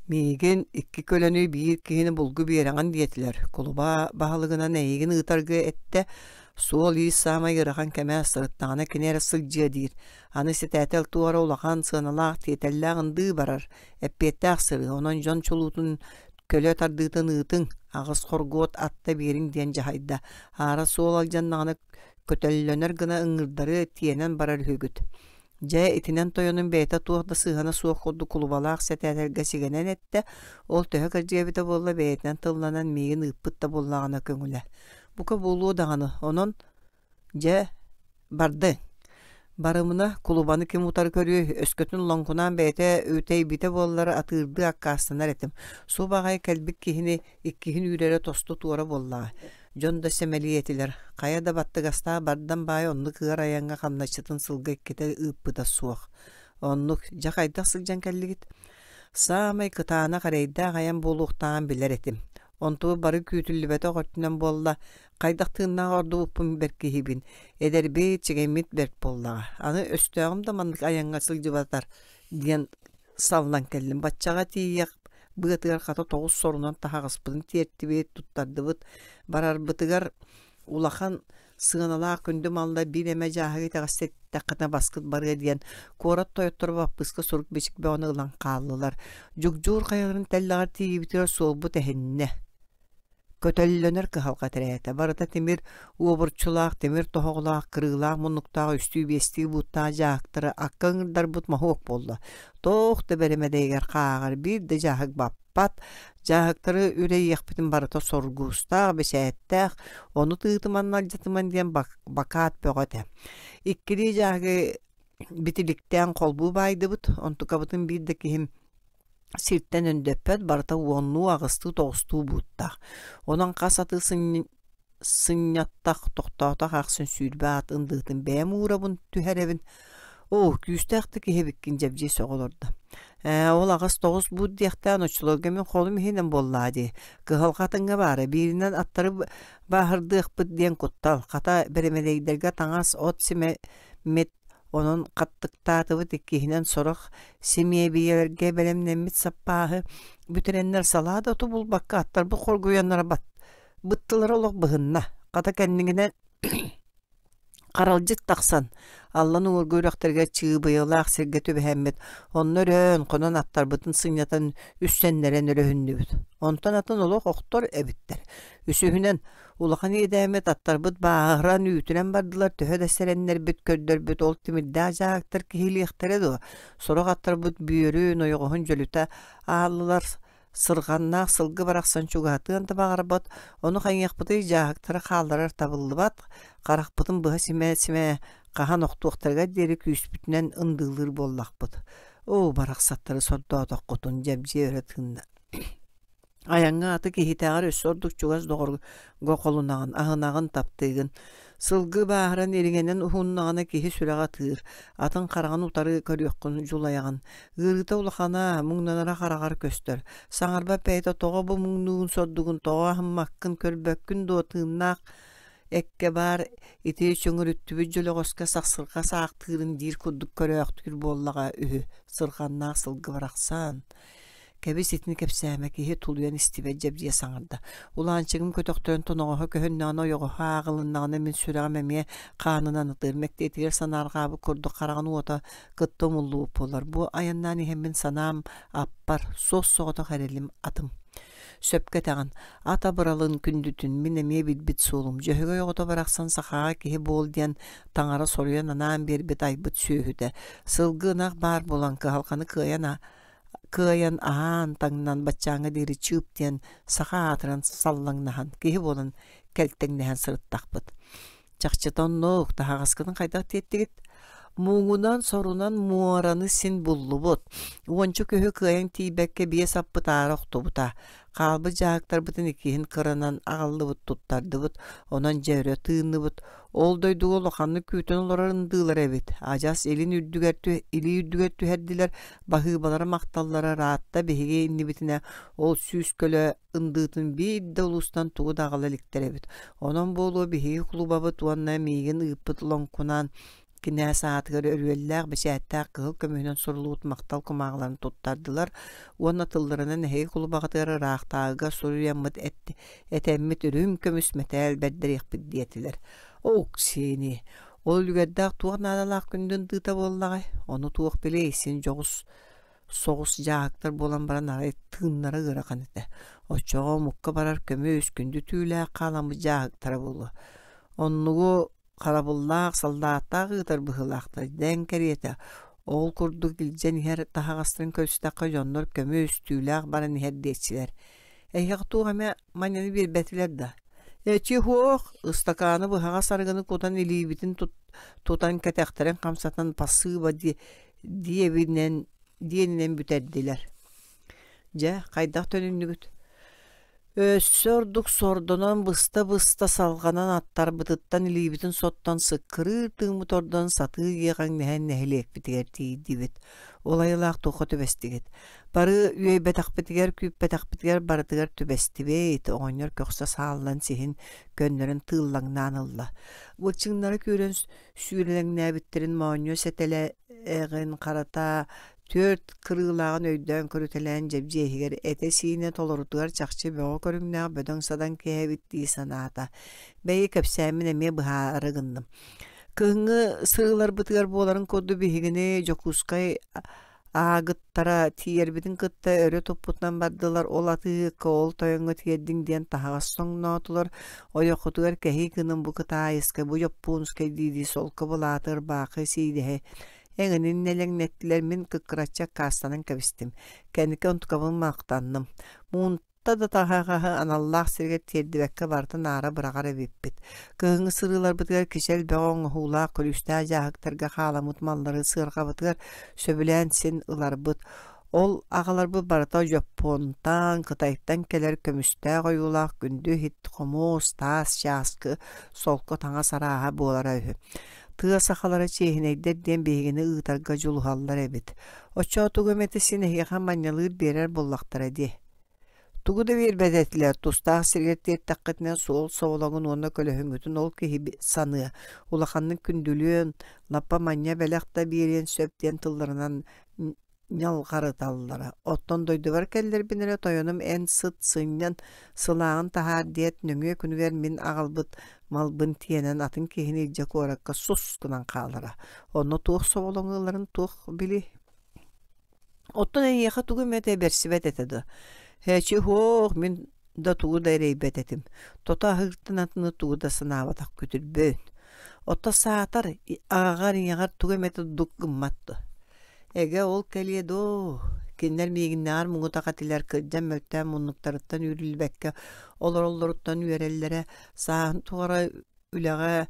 Миигин икки көлөнү биир киһини булгу биэрэҕин диэтилэр. Кулуба баһылыгынан эйигин ыытарга эттэ. Суол-иис саамай ыарахан кэмэ сырыттаҕына кини эрэ сылдьыа диир. Аны сэтээтэл туора улахан сыаналаах тиэтэллээх ындыы барар, эппиэттээх сырыы. Онон дьон чулуутун көлө тардыытын ыытыҥ, аҕыс хоргуот атта биэриҥ диэн дьаһайда. Аара суол алдьаннаҕына көтөллөнөр гына ыҥыырдары тиэнэн барар үһүгүт. Дьэ, итинэн тойонум бэйэтэ туох да сыһыана суох курдук кулубалаах сэтээтэлгэ сигэнэн эттэ, ол төһө кырдьыга эбитэ буолла бэйэтинэн тылланан миигин ыыппыт да буоллаҕына көҥүлэ. Бука буолуо даҕаны, онон дьэ, бардыҥ. Барымына, кулубаны ким утары көрүөй, өскөтүн лоҥкунаан бэйэтэ үтэйбитэ буоллар атыырдыы аккаастанар этим. Субу аҕай кэлбит киһини иккиһин үүрэрэ тосту туора буоллаҕа. Дьон да сэмэлиэ этилэр, хайа да баттыгастаах бардам баай оннук ыар айаҥҥа хамначчытын сылга иккитэ ыыппыта суох. Оннук, дьэ хайдах сылдьан кэллигит? Саамай кытаанах эрэйдээх айан буолуохтааҕын билэр этим. Онтубут бары күүтүллүбэтэх өттүнэн буолла, хайдах тыыннаах ордубуппун бэркиһиибин, эдэрбит, чэгэймит бэрт буоллаҕа. Аны өстөөҕүм да маннык айаҥҥа сылдьыбатар диэн саллан кэллим. Баччаҕа тиийиэх быатыгар хата тоҕус сорунан таһаҕаспытын тиэртибит, туттардыбыт. Барарбытыгар улахан сыаналаах күндү малла биир эмэ дьааһыгы итэҕэстэтэххинэ баскыт барыа диэн куорат тойотторо баппыыска сурук-бичик бөҕөнү ылан хааллылар. Дьугдьуур хайаларын тэллэҕэр тиийбитигэр суолбут эһиннэ. Көтөллөнөр кыһалҕа тирээтэ. Барыта тимир уобурчулаах, тимир тоһоҕолоох, кырыылаах муннуктаах үстүү-биэстии бууттаах дьааһыктары акка ыҥырдарбыт моһуок буолла. Туох да бэрэмэдэйигэр хааҕар биир да дьааһык баппат. Дьааһыктары үрэйиэхпитин барыта соргуустаах, бэчээттээх, ону тыытыман, алдьатыман диэн бакаат бөҕө этэ. Иккилии дьааһыгы битиликтээн холбуу баайдыбыт, онтукабытын биир да киһим сиртэн өндөппөт, барыта уоннуу, аҕыстыы, тоҕустуу бууттаах. Онон хас аты сынньаттах, тохтоотох ахсын 20 ат ындыытын бэйэм уурабын, түһэрэбин. Оо, күүстээх да киһи эбиккин Дьэбдьиэ сөҕө олордо. Ээ, ол аҕыс-тоҕус буут диэхтээн оччолорго мин холум иһинэн буоллаа дии. Кыһалҕа атыҥҥа баара, бииринэн аттары бааһырдыахпыт диэн куттал. Хата, бэрэмэдэйдэргэ таҥас, от симэммит Онон хаттыктаатыбыт иккиһинэн сорох симиэбийэлэргэ бэлэмнэммит саппааһы бүтэрэннэр салаа да оту булбакка аттарбыт хоргуйаннара быттылара олох быһынна. Хата кэннигинэн харалдьыт тахсан аллан уҥуоргу үрэхтэргэ чыыбыйалаах сиргэ түбэһэммит онно өрөөн хонон аттарбытын сынньатан үссэннэрэн өрөһүннүбүт. Онтон атын олох охтор эбиттэр. Үсүһүнэн Улахан иэдээммит аттарбыт бааһыран, үүтүнэн бардылар, төһө да сэрэннэрбит, көрдөрбүт ол тимирдээх дьааһыктар киһилиэхтэрэ дуо? Сорох аттарбыт бүөрүн, ойоҕоһун дьөлүтэ ааллылар, сырҕаннаах сылгы барахсан чугаһатыан да баҕарбат, ону хайыахпытый дьааһыктары хаалларар табыллыбат, харахпытын быһа симэ-симэ хаһан охтуохтарыгар диэри күүспүтүнэн ындыылыыр буоллахпыт. Оо, барахсаттары сордоотоххутун, Дьэбдьиэ өрө тыынна. Айаҥҥа аты киһитээҕэр өссө ордук чугас доҕорго холунаҕын, аһынаҕын, таптыыгын. Сылгы бааһыран ириҥэнэн уһуннаҕына киһи сүрэҕэ ытыыр, атын хараҕын утары көрүөххүн дьулайаҕын. Ыарыыта улахана, муҥнанара хараҕар көстөр. Саҥарбат бэйэтэ тоҕо бу муҥнуугун сордугун, тоҕо аһыммаккын, көрбөккүн дуо тыыннаах эккэ баар ити чөҥөрүттүбүт дьөлөҕөскө сахсырҕа саахтыырын диир курдук көрөөхтүүр буоллаҕа үһү, сырҕаннаах сылгы барахсан. Кэбис итини кэпсээмэ, киһи тулуйан истибэт Дьэбдьиэ саҥарда. Улаанчыгым көтөхтөрөн тоноҕоһо көһүннэҕинэ, ойоҕоһо ааҕылыннаҕына мин сүрэҕим эмиэ хаанынан ытыыр, мэктиэтигэр санаарҕаабыт курдук хараҕын уота кытта умуллубут буолар. Бу айаннаан иһэммин санаам аппар, суос-соҕотох эрэлим атым. Сөпкө этэҕин, ат абыралын күндүтүн мин эмиэ билбит суолум. Дьөһөгөй оҕото барахсан сахаҕа киһи буол диэн таҥара соруйан анаан биэрбит айбыт сүөһүтэ. Сылгы ынах баар буолан кыһалҕаны кыайан кыайан аһаан таҥнан баччааҥҥа диэри чыып диэн саха аатыран саллаҥнаһан киһи буолан кэлтэҥнэһэн сырыттахпыт. Чахчыта оннук, таһаҕаскытын хайдах тиэттигит? Муҥунан, сорунан муораны син буллубут. Уонча көһү кыайан тиийбэккэ биэс аппыт аара охтубута. Хаалбыт дьааһыктарбытын иккиһин кыранан аҕаллыбыт, туттардыбыт, онон дьэ өрө тыынныбыт. Ол дойдуга улаханнык күүтэн олорор ындыылар эбит. Адьас илин үрдүгэр илии үрдүгэр түһэрдилэр, баһыыбалара махталлара ыраатта биһиги иннибитинэ ол 100 көлө ындыытын биир да улуустан тугу да аҕала иликтэр эбит. Онон буолуо биһиги кулубабыт уонна миигин ыыппыт лоҥкунаан кинээс аатыгар өрүөллээх бэчээттээх кыһыл көмүһүнэн суруллубут махтал кумааҕыларын туттардылар уонна тылларынан эһиги кулубаҕытыгар ыраахтааҕыга суруйаммыт этэммит үрүҥ көмүс мэтээл бэрдэриэхпит диэтилэр. Оо, Ксения, ол үлүгэрдээх туох наадалаах күндү ындыыта буоллаҕай? Ону туох билиэй, син дьоҕус соҕус дьааһыктар буолан баран арай тыыннара ыарахан этэ. Оччоҕо омукка барар көмүс, күндү түүлээх хааламмыт дьааһыктара буолуо. Оннугу харабыллаах, саллааттаах ыытар быһыылаахтар дэҥ кэриэтэ. Ол курдук илдьэн иһэр таһаҕастарын көрүстэххэ дьоннор көмүс, түүлээх баран иһэр диэччилэр. Эһиэхэ туох эмэ манньаны биэрбэтилэр да? Эчи һуох, ыстакааны быһаҕас арыгыны кутан илиибитин тутан кэтэхтэрин хамсатан пассыыба диэбинэн диэнинэн бүтэрдилэр. Дьэ, хайдах төнүннүгүт? Өссө ордук сордонон быста-быста салҕанан аттарбытыттан илиибитин соттон сыккырыыр тыыммыт ордон сатыы иэҕэҥнэһэн нэһилиэкпитигэр тиийдибит. Ол айылаах туохха түбэстигит? Бары үөйбэтэхпитигэр, күүппэтэхпитигэр барытыгар түбэстибит, оҕонньор көхсө сааллан сиһин көннөрөн тыыллаҥнаан ылла. Былчыҥнара күүрэн сүүрэлэҥнээбиттэрин моонньуо сэтэлээҕин харата түөрт кырыылааҕын өйдөөн көрүтэлээн дьэбдьиэһигэр этэ-сиинэ толорутугар чахчы бөҕө көрүҥнээх бөдөҥ-садаҥ киһи эбит дии санаата. Бэйи кэпсээммин эмиэ быһаара гынным. Кыһыҥҥы сырыыларбытыгар буоларын курдук биһигини Дьокуускай аагыттара тиийэрбитин кытта өрө туппутунан бардылар, ол атыыһыкка, ол тойоҥҥо тиэрдиҥ диэн таһаҕас соҥноотулар, ойоххутугар кэһии гынан бу кытаайыскай, бу дьоппуонскай дии-дии солко былааты, ырбаахы сиидэһи эҥинин нэлэҥнэттилэр, мин кыккыраччы аккаастанан кэбистим. Кэнники онтукабын махтанным. Муунта да таһаҕаһы аналлаах сиригэр тиэрдибэккэ барытын аара быраҕар эбиппит. Кыһыҥҥы сырыыларбытыгар кичэл бөҕө оҥоһуулаах күлүүстээх дьааһыктарга хааламмыт маллары сыарҕабытыгар сөбүлээн син ыларбыт. Ол аҕаларбыт барыта Дьоппуонтан, Кытайтан кэлэр көмүстээх ойуулаах күндү иһит, хомуос, таас чааскы, солко таҥас арааһа буолара үһү. Тыа сахалара чиэһинэйдэр диэн биһигини ыытарга дьулуһаллар эбит. Оччоҕо тугу эмэтэ син эһиэхэ манньалыыр биэрэр буоллахтара дии. Тугу да биэрбэт этилэр, тустаах сиригэр тиэртэххитинэ суол соболоҥун уонна көлөһүҥҥүтүн ол киһи саныа, улаханнык күндүлүөн, лаппа манньа бэлэх да биэриэн сөп диэн тылларынан ньалҕарыталлара. Оттон дойдубар кэллэрбин эрэ тойонум эн сыт сынньан, сылааҕын таһаар диэт, нөҥүө күнүгэр мин аҕалбыт малбын тиэнэн атын киһини илдьэ куоракка сус гынан хаалара. Онно туох соболоҥу ыларын туох билий? Оттон эйиэхэ тугу эмэтэ бэрсибэт этэ дуо? Һээчи һуох, мин да тугу да эрэйбэт этим. Тото аһыыртан атыны тугу да санаабатах күтүрбүн. Ото саатар, аҕаҕар ийэҕэр тугу эмэтэ дук гыммат дуо? Эгэ ол кэлиэ доо, кинилэр миигиннээҕэр муҥутах этилэр, кырдьан мөлтөөн муннуктарыттан үүрүллүбэккэ олороллоруттан үөрэллэрэ, сааһын тухары үлэҕэ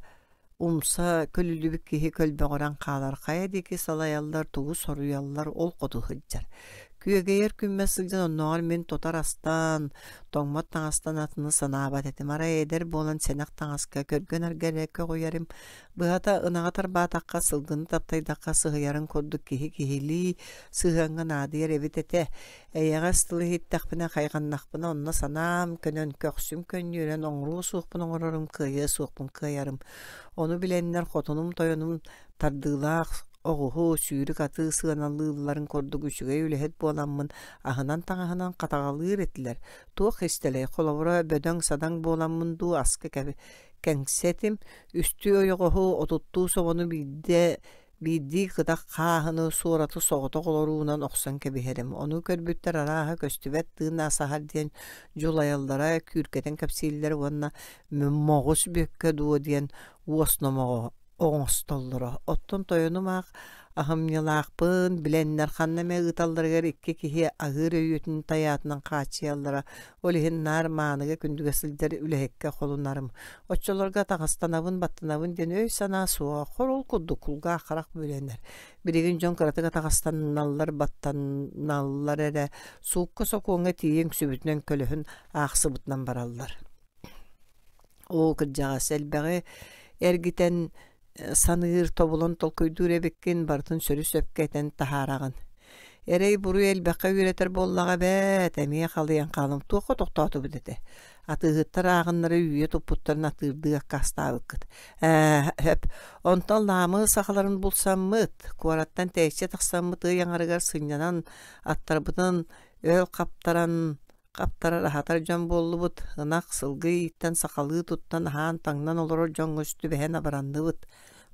умса көлүллүбүт киһи көлбөҕүрэн хаалар, хайа диэки салайаллар, тугу соруйаллар, ол хоту сылдьар. Күөгэйэр күммэр сылдьан оннооҕор мин тотар астан, тоҥмот таҥастан атыны санаабат этим. Арай эдэр буолан сэнэх таҥаска көргөн-арга эрэ көҕүйэрим. Быһата, ынаҕы тарбаатахха, сылгыны таптайдахха сыһыйарын курдук киһи киһилии сыһыаҥҥа наадыйар эбит этэ. Эйэҕэс тылы иһиттэхпинэ, хайҕаннахпына онно санаам көнөн, көхсүм көнньүөрэн оҥоруо суохпун оҥорорум, кыайыа суохпун кыайарым. Ону билэннэр хотунум, тойонум тардыылаах оҕуһу, сүүрүк аты сыаналыылларын курдук үчүгэй үлэһит буоламмын аһынан-таҥаһынан хатаҕалыыр этилэр. Туох истэлэй, холобура, бөдөҥ-садаҥ буоламмын дуу аска кэҥсэ этим, үстүү ойоҕоһу, отуттуу собону биирдэ биирдии кытах хааһыны, суораты соҕотох олоруунан охсон кэбиһэрим. Ону көрбүттэр арааһа көстүбэт тыын асаһар диэн дьулайаллара, күүркэтэн кэпсииллэр уонна моҕус бүөккэ дуо диэн уос номоҕо оҥостоллоро. Оттон тойонум аах аһымньылаахпын билэннэр ханна эмэ ыыталларыгар икки киһи аһыыр өйүөтүн тайаатынан хааччыйаллара. Ол иһин наар мааныга күндүгэ сылдьар үлэһиккэ холунарым. Оччолорго атаҕастанабын, баттанабын диэн өй-санаа суоҕа, хор ол курдук кулгаах-харах бүлэнэр. Билигин дьон кыратык атаҕастаналлар, баттаналлар эрэ, суукка-сокуоҥҥа тиийэ үҥсүбүтүнэн көлөһүн аахсыбытынан бараллар. Оо, кырдьаҕас, элбэҕи эргитэн саныыр, тобулан толкуйдуур эбиккин, барытын сөрү-сөпкө этэн таһаараҕын. Эрэй-буруй элбэххэ үөрэтэр буоллаҕа эбээт, эмиэ халыйан хаалым, туохха тохтоотубут этэ? Атыыһыттар ааҕыннары үүйэ туппуттарын атыырдыы аккаастаабыккыт. Ээ, сөп. Онтон Лаамы сахаларын булсаммыт, куораттан тэйиччи тахсаммыт ый аҥарыгар сынньанан, аттарбытын өл хаптаран Хаптарар аһатар дьон буоллубут, ынах, сылгы ииттэн сахалыы туттан аһаан-таҥнан олорор дьоҥҥо түбэһэн абыранныбыт.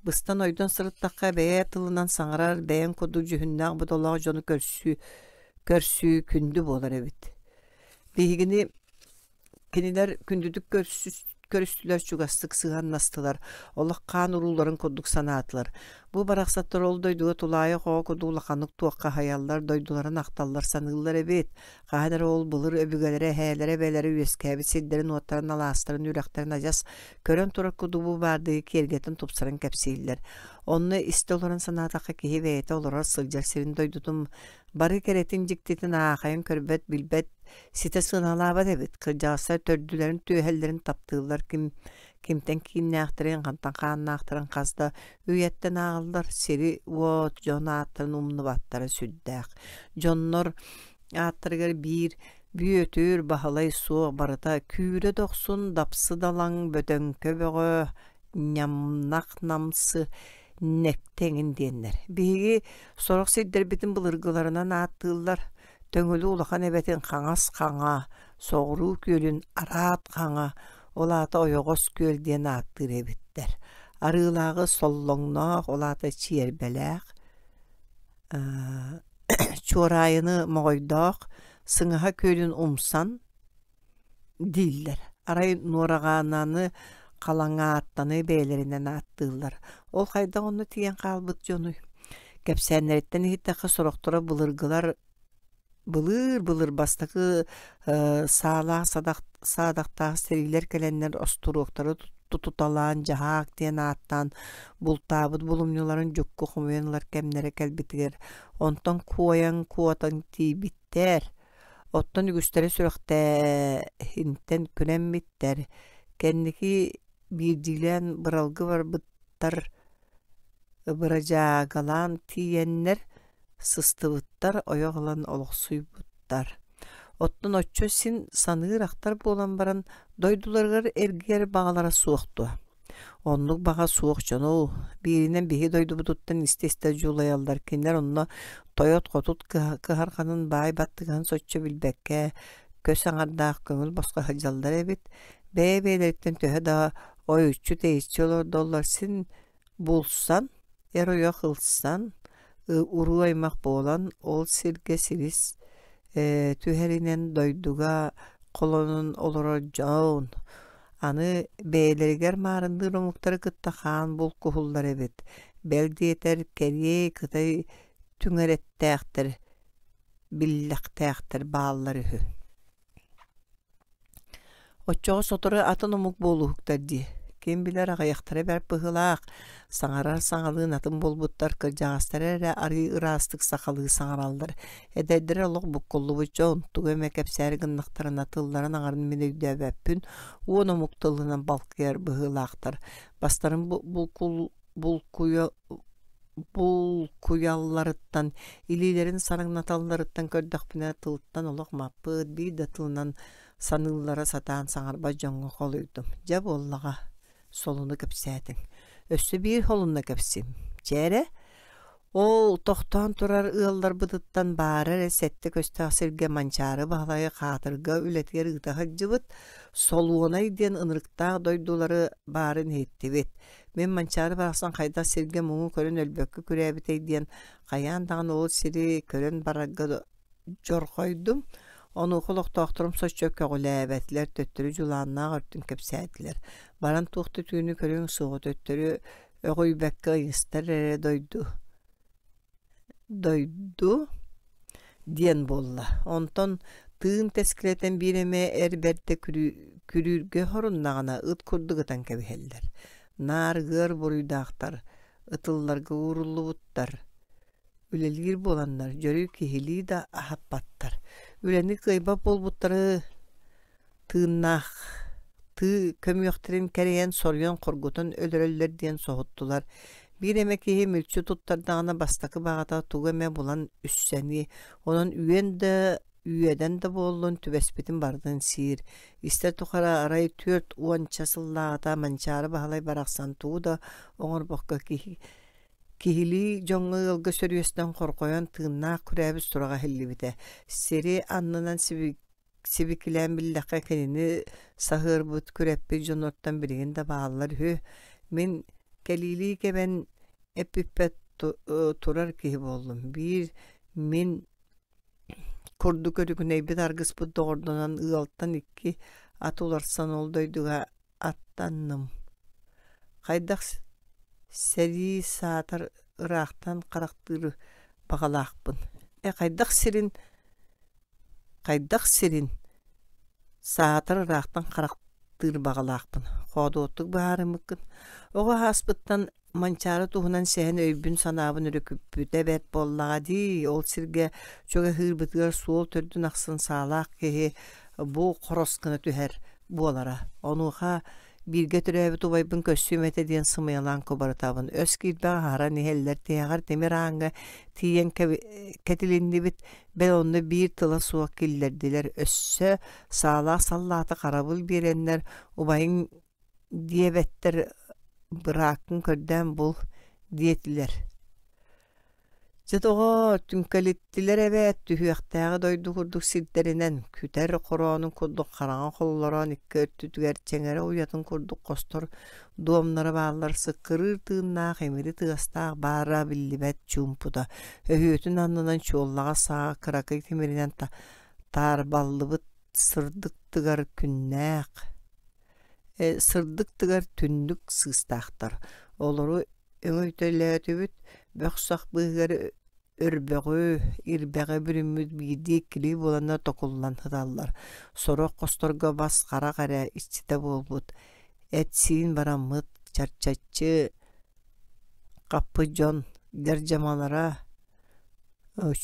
Быстан-ойдон сырыттахха бэйэ тылынан саҥарар, бэйэҥ курдук дьүһүннээх-бодолоох дьону көрсүү, көрсүү күндү буолар эбит. Биһигини кинилэр күндүтүк көрүстүлэр, чугастык сыһыаннастылар, олох хаан урууларын курдук санаатылар. Бу барахсаттар ол дойдуга тулаайах оҕо курдук улаханнык туохха аһайаллар, дойдуларын ахталлар, саныыллар эбит. Хаһан эрэ ол былыр өбүгэлэрэ, эһээлэрэ, эбээлэрэ үөскээбит сирдэрин-уоттарын, алаастарын, үрэхтэрин адьас көрөн турар курдук бу баардыы киэргэтэн тупсаран кэпсииллэр. Онно истэ олорон санаатахха киһи бэйэтэ олорор сылдьар сирин дойдутун бары кэрэтин дьиктитин аахайан көрбөт, билбэт, ситэ сыаналаабат эбит. Кырдьаҕастар төрдүлэрин түөһэллэрин таптыыллар, ким кимтэн кииннээхтэрин, хантан хааннаахтарын хас да үйэттэн ааҕаллар, сири-уот, дьон ааттарын умнубаттара сүрдээх. Дьоннор ааттарыгар биир Бүөтүр, Баһылай суох барыта күүрэ дохсун, дапсы далаҥ, бөтөҥкө бөҕө, ньамнах намсы, нэктэ эҥин диэннэр. Биһиги сорох сирдэрбитин былыргыларынан ааттыыллар. Төҥүлү улахан эбэтин хаҥас хаҥа, соҕуруу күөлүн араат хаҥа, ол аата ойоҕос күөл диэн ааттыыр эбиттэр. Арыылааҕы соллоҥноох, ол аата чиэрбэлээх, Чуораайыны моҕойдоох, сыҥаһа күөлүн умсан дииллэр. Арай Нуораҕаананы Халаҥааттаны бэйэлэринэн ааттыыллар. Ол хайдах онно тиийэн хаалбыт дьонуй? Кэпсээннэриттэн иһиттэххэ сорохторо былыргылар былыыр-былыр бастакы саалаах саадахтаах сэриилэр кэлэннэр остуруоктары тутуталаан дьаһаак диэн ааттаан бултаабыт булумньуларын дьукку хомуйан ылар кэмнэрэ кэлбитигэр онтон куойан куотан тиийбиттэр оттон үгүстэрэ сүрэхтээһинтэн күрэммиттэр кэнники биирдиилээн быралгы барбыттар бырадьаагалаан тиийэннэр сыстыбыттар, ойох ылан олохсуйбуттар. Оттон оччо син саныыр-ахтар буолан баран дойдуларыгар эргийэр баҕалара суох дуо? Оннук баҕа суох дьону бииринэн биһи дойдубутуттан истэ-истэ дьулайаллар. Кинилэр онно тойот-хотут кыһарҕанын баай баттыгаһын соччо билбэккэ көс аҥардаах көҥүл босхо сылдьаллар эбит. Бэйэ-бэйэлэриттэн төһө да ойуччу-тэйиччи олордоллор син булсан, эр-ойох ылсан, уруу-аймах буолан, ол сиргэ силис түһэринэн дойдуга холонон олорор дьон аны бэйэлэригэр маарынныыр омуктары кытта хаан булкуһуллар эбит. Бэл диэтэр, кэриэй, кытай түҥэрэттээхтэр, биллэхтээхтэр бааллар үһү. Оччоҕо сотору атын омук буолуһуктар дии, ким билэр аҕыйахтара бэрт быһыылаах, саҥарар саҥалыын атын буолбуттар, кырдьаҕастара эрэ арыый ыраастык сахалыы саҥараллар, эдэрдэрэ олох буккуллубут дьон, тугу эмэ кэпсээри гыннахтарына тылларын аҥарын мин өйдөөбөппүн, уон омук тылынан балкыйар быһыылаахтар, бастарын булкуйа булкуйалларыттан, илиилэрин сараҥнаталларыттан көрдөхпүнэ, тылтан олох маппыт, биир да тылынан саныыллара сатаан саҥарбат дьоҥҥо холуйдум. Дьэ буоллаҕа, солуну кэпсээтиҥ. Өссө биир холунна кэпсиим. Чэ эрэ, ол тохтоон турар ыалларбытыттан баара эрэ сэттэ көстөөх сиргэ Манчаары Баһылайы хаатырга үлэтигэр ыыта сылдьыбыт Солуонай диэн ынырыктаах дойдулары баарын иһиттибит. Мин Манчаары барахсан хайдах сиргэ муҥу көрөн өлбөккө күрээбитэй диэн хайаан даҕаны ол сири көрөн барарга дьорҕойдум. Онуоха олохтоохторум соччо көҕүлээбэтилэр, төттөрү дьулааннаах өртүн кэпсээтилэр. Баран туох да түүнү көрүөҥ суоҕа, төттөрү өҕүйбэккэ ыйыстар эрэ дойду дойду диэн буолла. Онтон тыын тэскилэтэн биир эмэ эр бэрдэ күрүүргэ хоруннаҕына ыт курдук ытан кэбиһэллэр. Наар ыар буруйдаахтар ытылларга ууруллубуттар. Үлэлиир буоланнар дьөрү киһилии да аһаппаттар. Үлэни кыайбат буолбуттары тыыннаах тыы көмүөхтэрин кэрэйэн соруйан хоргутан өлөрөллөр диэн соһуттулар. Биир эмэ киһи мүлчү туттардаҕына бастакы баҕата тугу эмэ булан үссэнии, онон үөн да үөдэн да буоллун түбэспитин барытын сиир. Истэр тухары арай 40-ча сыллааҕыта Манчаары Баһылай барахсан тугу да оҥорбокко киһи киһилии дьоҥҥо ыалга сөрүөстэн хорҕойон тыыннаах күрээбит сураҕа иһиллибитэ. Сири аннынан Сибикилээн биллэххэ кинини саһыарбыт, күрэппит дьонуттан билигин да бааллар үһү. Мин кэлиилии кэбэн эппиппэт турар киһи буоллум. Биир мин курдук өрүкүнэйбит аргыспыт доҕордонон ыалтан икки ат уларсан ол дойдуга аттанным. Хайдах сэрии саатар ыраахтан харахтыыр баҕалаахпын. Э хайдах сирин Хайдах сирин, саатар ыраахтан харахтыыр баҕалаахпын, хоодуоттук быһаарыммыккын. Оҕо ааспыттан Манчаары туһунан сэһэн өйбүн-санаабын өрүкүппүтэ бэрт буоллаҕа дии, ол сиргэ чугаһыырбытыгар суол төрдүн ахсын саалаах киһи бу хорос гына түһэр буолара. Онуоха бииргэ төрөөбүт убайбын көрсүөм этэ диэн сымыйалаан кубарытабын. Өс киирбэх аһаран иһэллэр, тиһэҕэр тимир ааҥҥа тиийэн кэтилиннибит, бэл онно биир тыла суох киллэрдилэр. Өссө саалаах саллааты харабыл биэрэннэр убайыҥ диэбэттэр бырааккын көрдөөн бул диэтилэр. Дьэ доҕоор, түҥкэлиттилэр эбээт түһүөхтээҕи дойду курдук сирдэринэн, күтэр хороонун курдук хараҥа холлороон икки өттүтүгэр чэҥэрэ уйатын курдук хостор дуомнара бааллар сыккырыыр тыыннаах имири тыастаах баара биллибэт чуумпута өһүөтүн аннынан чуоллаҕас саҕа кыракый тимиринэн таарбаллыбыт сырдык тыгар күннээх Сырдык тыгар түннүк сыыстаахтар, олору өҥөйтөлөөтүбүт, бөх-сах быыһыгар өрбөҕү, ирбэҕи бүрүммүт биирдии-иккилии буоланнар токуллан сыталлар. Сорох хосторго бас харах эрэ иччитэ буолбут, эт-сиин бараммыт, чарчаччы хаппыт дьон дьардьамалара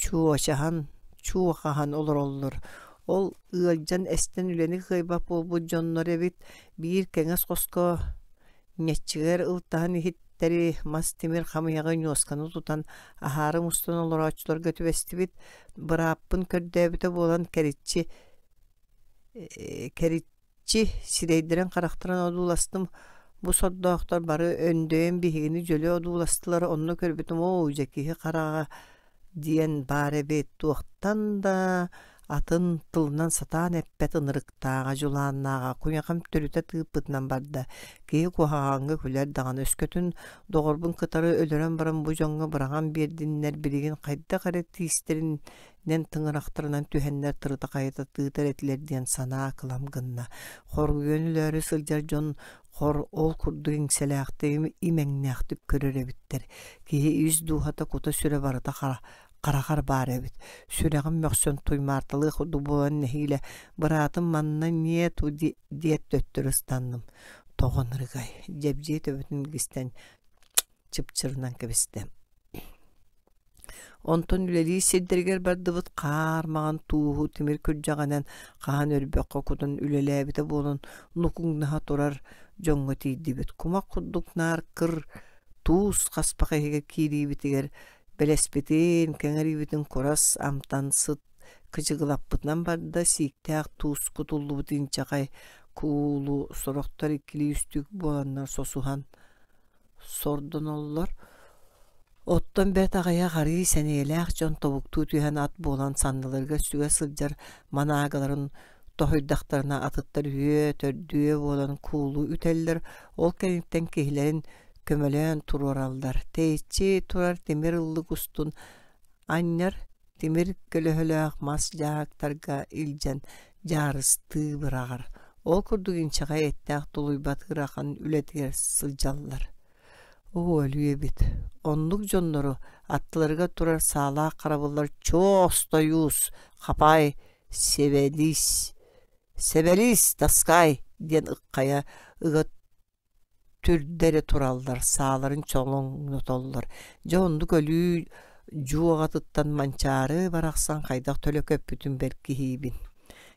чуочаһан, чуохаһан олороллор. Ол ыалдьан эстэн үлэни кыайбат буолбут дьоннор эбит. Биир кэҥэс хоско ньэччигэр ылтаһан иһиттэри мас тимир хамыйаҕы ньуосканы тутан аһаары мустан олорооччуларга түбэстибит. Бырааппын көрдөөбүтэ буолан кэриччи кэриччи Чи, сирэйдэрин-харахтарын одууластым, бу сордоохтор бары өндөйөн биһигини дьөлө одууластылар, онно көрбүтүм оо, дьэ киһи хараҕа диэн баар эбит, туохтан да атын тылынан сатаан эппэт ынырыктааҕа, дьулааннааҕа куйахам төрүтэ тыыппытынан барда. Киһи куһаҕаҥҥа күлэр даҕаны, өскөтүн доҕорбун кытары өлөрөн баран бу дьоҥҥо быраҕан биэрдиннэр, билигин хайдах эрэ тиистэрин нэн тыҥырахтарынан түһэннэр тырыта-хайыта тыытар этилэр диэн санаа кылам гынна. Хоргуйан өлөөрү сылдьар дьон хор ол курдук иҥсэлээхтик имэҥнээхтик көрөр эбиттэр. Киһи ис дууһата кута-сүрэ барыта харахар баар эбит. Сүрэҕим мөхсөн туймаарталыах курдук буолан нэһиилэ «Быраатым манна нету» диэт төттөрү ыстанным. Тоҕо ынырыгай, дьэбдьиэ төбөтүн илгистэн чыпчырынан кэбистэ. Онтон үлэлиир сирдэригэр бардыбыт хаар маҥан тууһу тимир күрдьэҕинэн хаһан өрбөххө кутан үлэлээбитэ буолан нукуҥнаһа турар дьоҥҥо тиийдибит. Кумах курдук наар кыр туус хаспах иһигэр киириибитигэр бэлэспитин, кэҥэриибитин курас амтан сыт кычыгылаппытынан барда, сииктээх туус кутуллубут инчэҕэй куулу сорохтор иккилии үстүү буоланнар сосуһан сордоноллор. Оттон бэрт аҕыйах арыы сэниэлээх дьон тобуктуу түһэн ат буолан санныларыгар сүгэ сылдьар манаагаларын тоһуйдахтарына атыттар үһүө, төрдүө буолан куулу үтэллэр, ол кэнниттэн киһилэрин көмөлөөн туруораллар. Тэйиччи турар тимир ыллык устун анньар тимир көлөһөлөөх мас дьааһыктарга илдьэн дьаарыстыы быраҕар. Ол курдук инчэҕэй эттээх тулуйбат ыарахан үлэтигэр сылдьаллар. Оо, өлүү эбит. Оннук дьоннору аттыларыгар турар саалаах харабыллар чуо остойуус, хапай, сэбэлиис, сэбэлиис, таскай диэн ыккайа ыга түрдэ эрэ тураллар, сааларын чолоҥнотоллор. Дьэ оннук өлүү дьуоҕатыттан Манчаары барахсан хайдах төлө көппүтүн бэркиһиибин.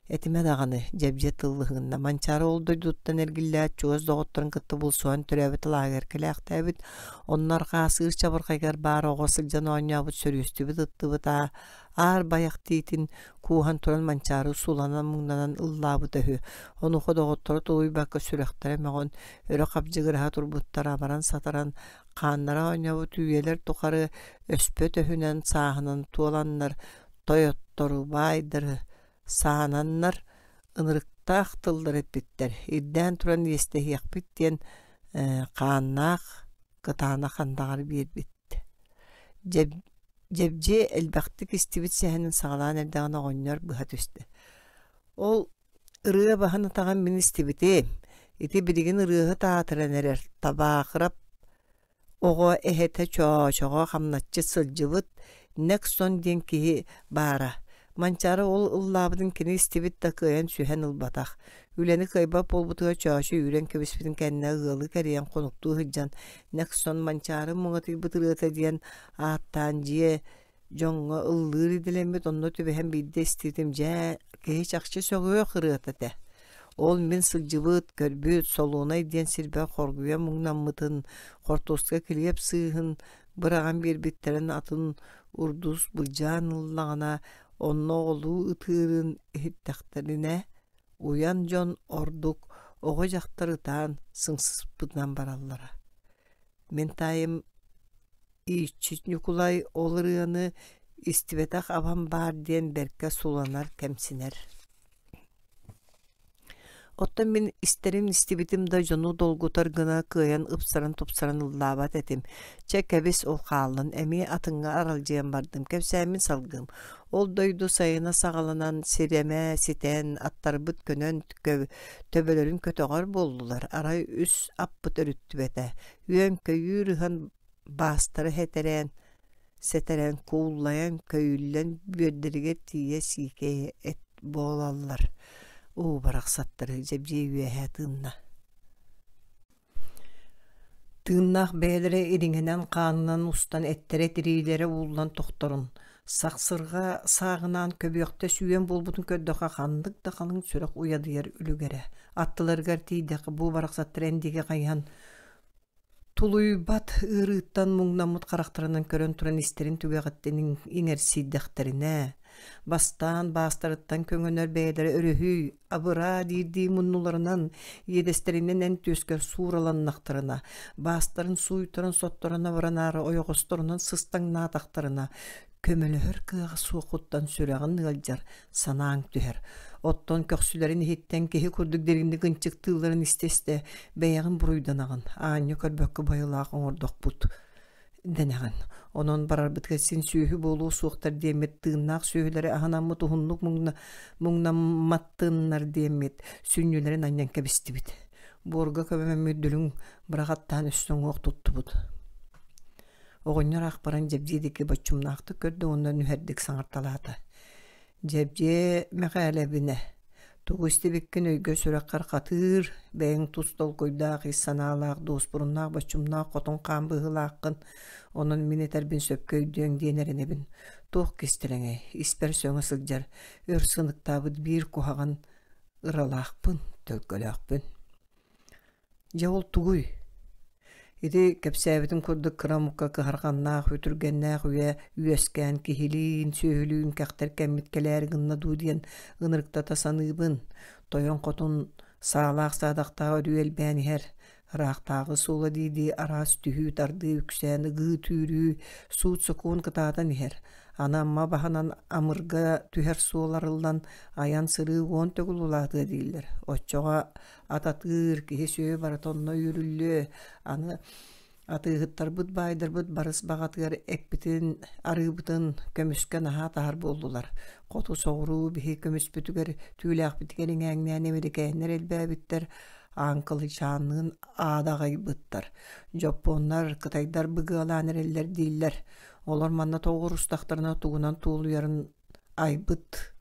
Этимэ даҕаны, дьэбдьиэ тыллыһынна. Манчаары ол дойдутуттан эргиллээт, чугас доҕотторун кытта булсуһан төрөөбүт лааҕыгар кэлээхтээбит. Онно арҕаа сыыр чабырҕайыгар баар оҕо сылдьан оонньообут сөрүөстүбүт ыттыбыт аа аар байах тиитин кууһан туран Манчаары суланан-муҥнанан ыллаабыта үһү. Онуоха доҕотторо тулуйбакка сүрэхтэрэ мөҕөн, өрө хабдьыгыраһа турбуттар абаран-сатаран, хааннара оонньообут үйэлэр тухары өспөт өһүнэн сааһынан туоланнар, тойоттору, баайдары саананнар ынырыктаах тыллары эппиттэр, ирдээн туран иэстэһиэхпит диэн хааннаах кытаанах андаҕар биэрбит. Дьэбдьиэ элбэхтик истибит сэһэнин саҕалаан эрдэҕинэ оҕонньор быһа түстэ. Ол ырыа баһын атаҕын мин истибитим. Ити билигин ырыаһыт аатыран эрэр Табаахырап оҕо эһэтэ Чоочоҕо хамначчыт сылдьыбыт Нексон диэн киһи баара. Манчаары ол ыллаабытын кини истибит да кыайан сүһэн ылбатах. Үлэни кыайбат буолбутугар Чоочо үүрэн кэбиспитин кэннэ ыалы кэрийэн хонуктуу сылдьан Нексон Манчаары муҥатыйбыт ырыата диэн ааттаан дьиэ дьоҥҥо ыллыыр идэлэммит онно түбэһэн биирдэ истибитим дьэ киһи чахчы сөҕүөх ырыата этэ. Ол мин сылдьыбыт, көрбүт Солуонай диэн сирбэр хоргуйа муҥнаммытын, хортуоска килиэп сыыһын быраҕан биэрбиттэрин атын урдус былдьаан ыллаҕына онно оҕолуу ытыырын иһиттэхтэринэ уйан дьон ордук оҕо-дьахтар ытаан сыҥсыспытынан бараллара. Мин таайым Ииччит Ньукулай ол ырыаны истибэтэх абам баар диэн бэркэ суланар, кэмсинэр. Оттон мин истэрим истибитим да дьону долгутар гына кыайан ыпсаран-тупсаран ыллаабат этим. Чэ, кэбис, ол хааллын, эмиэ атыҥҥа аралдьыйан бардым, кэпсээммин салгыым. Ол дойду сайына саҕаланан, сирэмэ ситэн, аттарбыт көнөн төбөлөрүн көтөҕөр буоллулар, арай үс аппыт өрүттүбэтэ. Үөн-көйүүр ыһан баастара сэтэрээн, сэтэрэн, кууллайан, көйүллэн бүөрдэригэр тиийэ сиикэй эт буолаллар. Уу барахсаттары дьэбдьиэ үөһэ тыынна. Тыыннаах бэйэлэрэ ириҥэнэн хаанынан устан эттэрэ тириилэрэ ууллан тохторун, сахсырҕа сааҕынаан көбүөхтэ сүүйэн буолбутун көрдөххө ханнык да халыҥ сүрэх уйадыйар үлүгэрэ. Аттыларыгар тиийдэххэ бу барахсаттар эн диэки хайыһан Тулуйбат ыарыыттан муҥнаммыт харахтарынан көрөн туран истэрин түгэҕиттэн иҥэрсийдэхтэринэ, бастаан баастарыттан көҥөнөр бэйэлэрэ өрүһүй, абыраа диирдии муннуларынан, иэдэстэринэн эн түөскэр суураланнахтарына, баастарын сууйтаран сотторон абыранаары ойоҕосторунан сыстаҥнаатахтарына, көмөлөһөр кыаҕа суоххуттан сүрэҕин ыалдьар, санааҥ түһэр. Оттон көхсүлэрин иһиттэн киһи курдук дириҥник ынчыктыылларын истэ-истэ бэйэҕин буруйданаҕын, аанньа көрбөккө байылаах оҥордохпут дэнэҕин. Онон барарбытыгар син сүөһү буолуо суохтар диэммит тыыннаах сүөһүлэри аһынаммыт уһуннук муҥнамматтыннар диэммит сүнньүлэрин анньан кэбистибит. Буорга көмөммүт дүлүҥ быраҕаттаан өссө уҥуох туттубут. Оҕонньор аах баран Дьэбдьиэ диэки боччумнаахтык көрдө уонна нүһэрдик саҥарталаата. Дьэбдьиэ Мэхээлэбинэ, тугу истибиккин өйгө-сүрэххэр хатыыр, бэйэҥ тус толкуйдаах, ис санаалаах, дуоспуруннаах, боччумнаах хотун хаан быһыылааххын, онон мин этэрбин сөпкө өйдүөҥ диэн эрэнэбин. Туох кистэлэҥэй, испэр сөҥө сылдьар, өр сыныктаабыт биир куһаҕан ыралаахпын, төлкөлөөхпүн. Дьэ ол тугуй? Ити кэпсээбитим курдук кыра омукка кыһарҕаннаах, үтүргэннээх үйэ үөскээн киһилиин, сүөһүлүүн кэхтэр кэммит кэлээри гынна дуу диэн ынырыктата саныыбын. Тойон хотун саалаах-саадахтаах өрүү элбээн иһэр. Ыраахтааҕы суола дии-дии араас түһүү-тардыы үксээн ыгыы-түүрүү, суут-сокуон кытаатан иһэр. Аны Амма баһынан Амырга түһэр суол арыллан, айан-сырыы уон төгүл улаатыа дииллэр. Оччоҕо ат атыыр, киһи-сүөһү барыта онно үүрүллүө. Аны атыыһыттарбыт, баайдарбыт барыс баҕатыгар эппитин, арыыбытын көмүскэ наһаа таһар буоллулар. Хоту соҕуруу биһи көмүспүтүгэр, түүлээхпитигэр иҥээҥнээн эмирикээннэр элбээбиттэр, ааҥкылычаанныын аадаҕайбыттар. Дьоппуоннар, кытайдар быгыалаан эрэллэр дииллэр. Олор манна тоҕуорустахтарына тугунан туолуйарын айбыт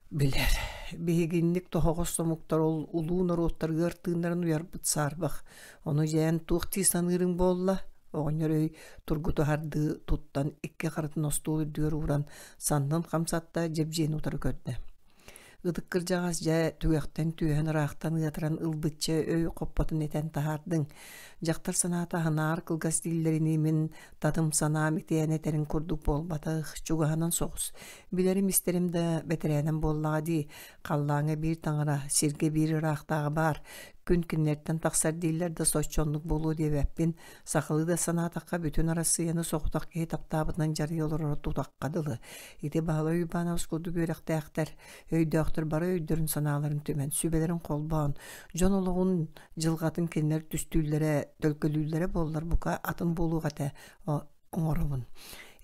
билэр. Биһигинник тоһоҕос омуктар ол улуу норуоттар ыар тыыннарын уйарбыт саарбах. Ону дьээн туох дии саныырыҥ буолла? Оҕонньор өй тургутуһардыы туттан икки харытын остуол үрдүгэр ууран саннын хамсатта, дьэбдьиэни утары көрдө. Ытык кырдьаҕас дьэ түгэхтэн түөһэн ыраахтан ыатаран ылбычча өй хоппотун этэн таһаардыҥ. Дьахтар санаата аһынаар кылгас дииллэринии мин татым санаам итиэн этэрин курдук буолбатах, чугаһынан соҕус. Билэрим-истэрим да бэтэрээнэн буоллаҕа дии, халлааҥҥа биир таҥара, сиргэ биир ыраахтааҕы баар, күн кинилэртэн тахсар дииллэр да соччо оннук буолуо диэбэппин. Сахалыы да санаатахха бүтүн Арассыыйаны соҕотох киһи таптаабытынан дьарыйа олороро тутахха дылы. Ити Баһылай Уйбаанабыс курдук үөрэхтээхтэр, өйдөөхтөр бары өйдөрүн-санааларын түмэн, сүбэлэрин холбоон, дьон олоҕун дьылҕатын кинилэр түстүүллэрэ, төлкөлүүллэрэ буоллар бука атын буолуох этэ оҥоробун.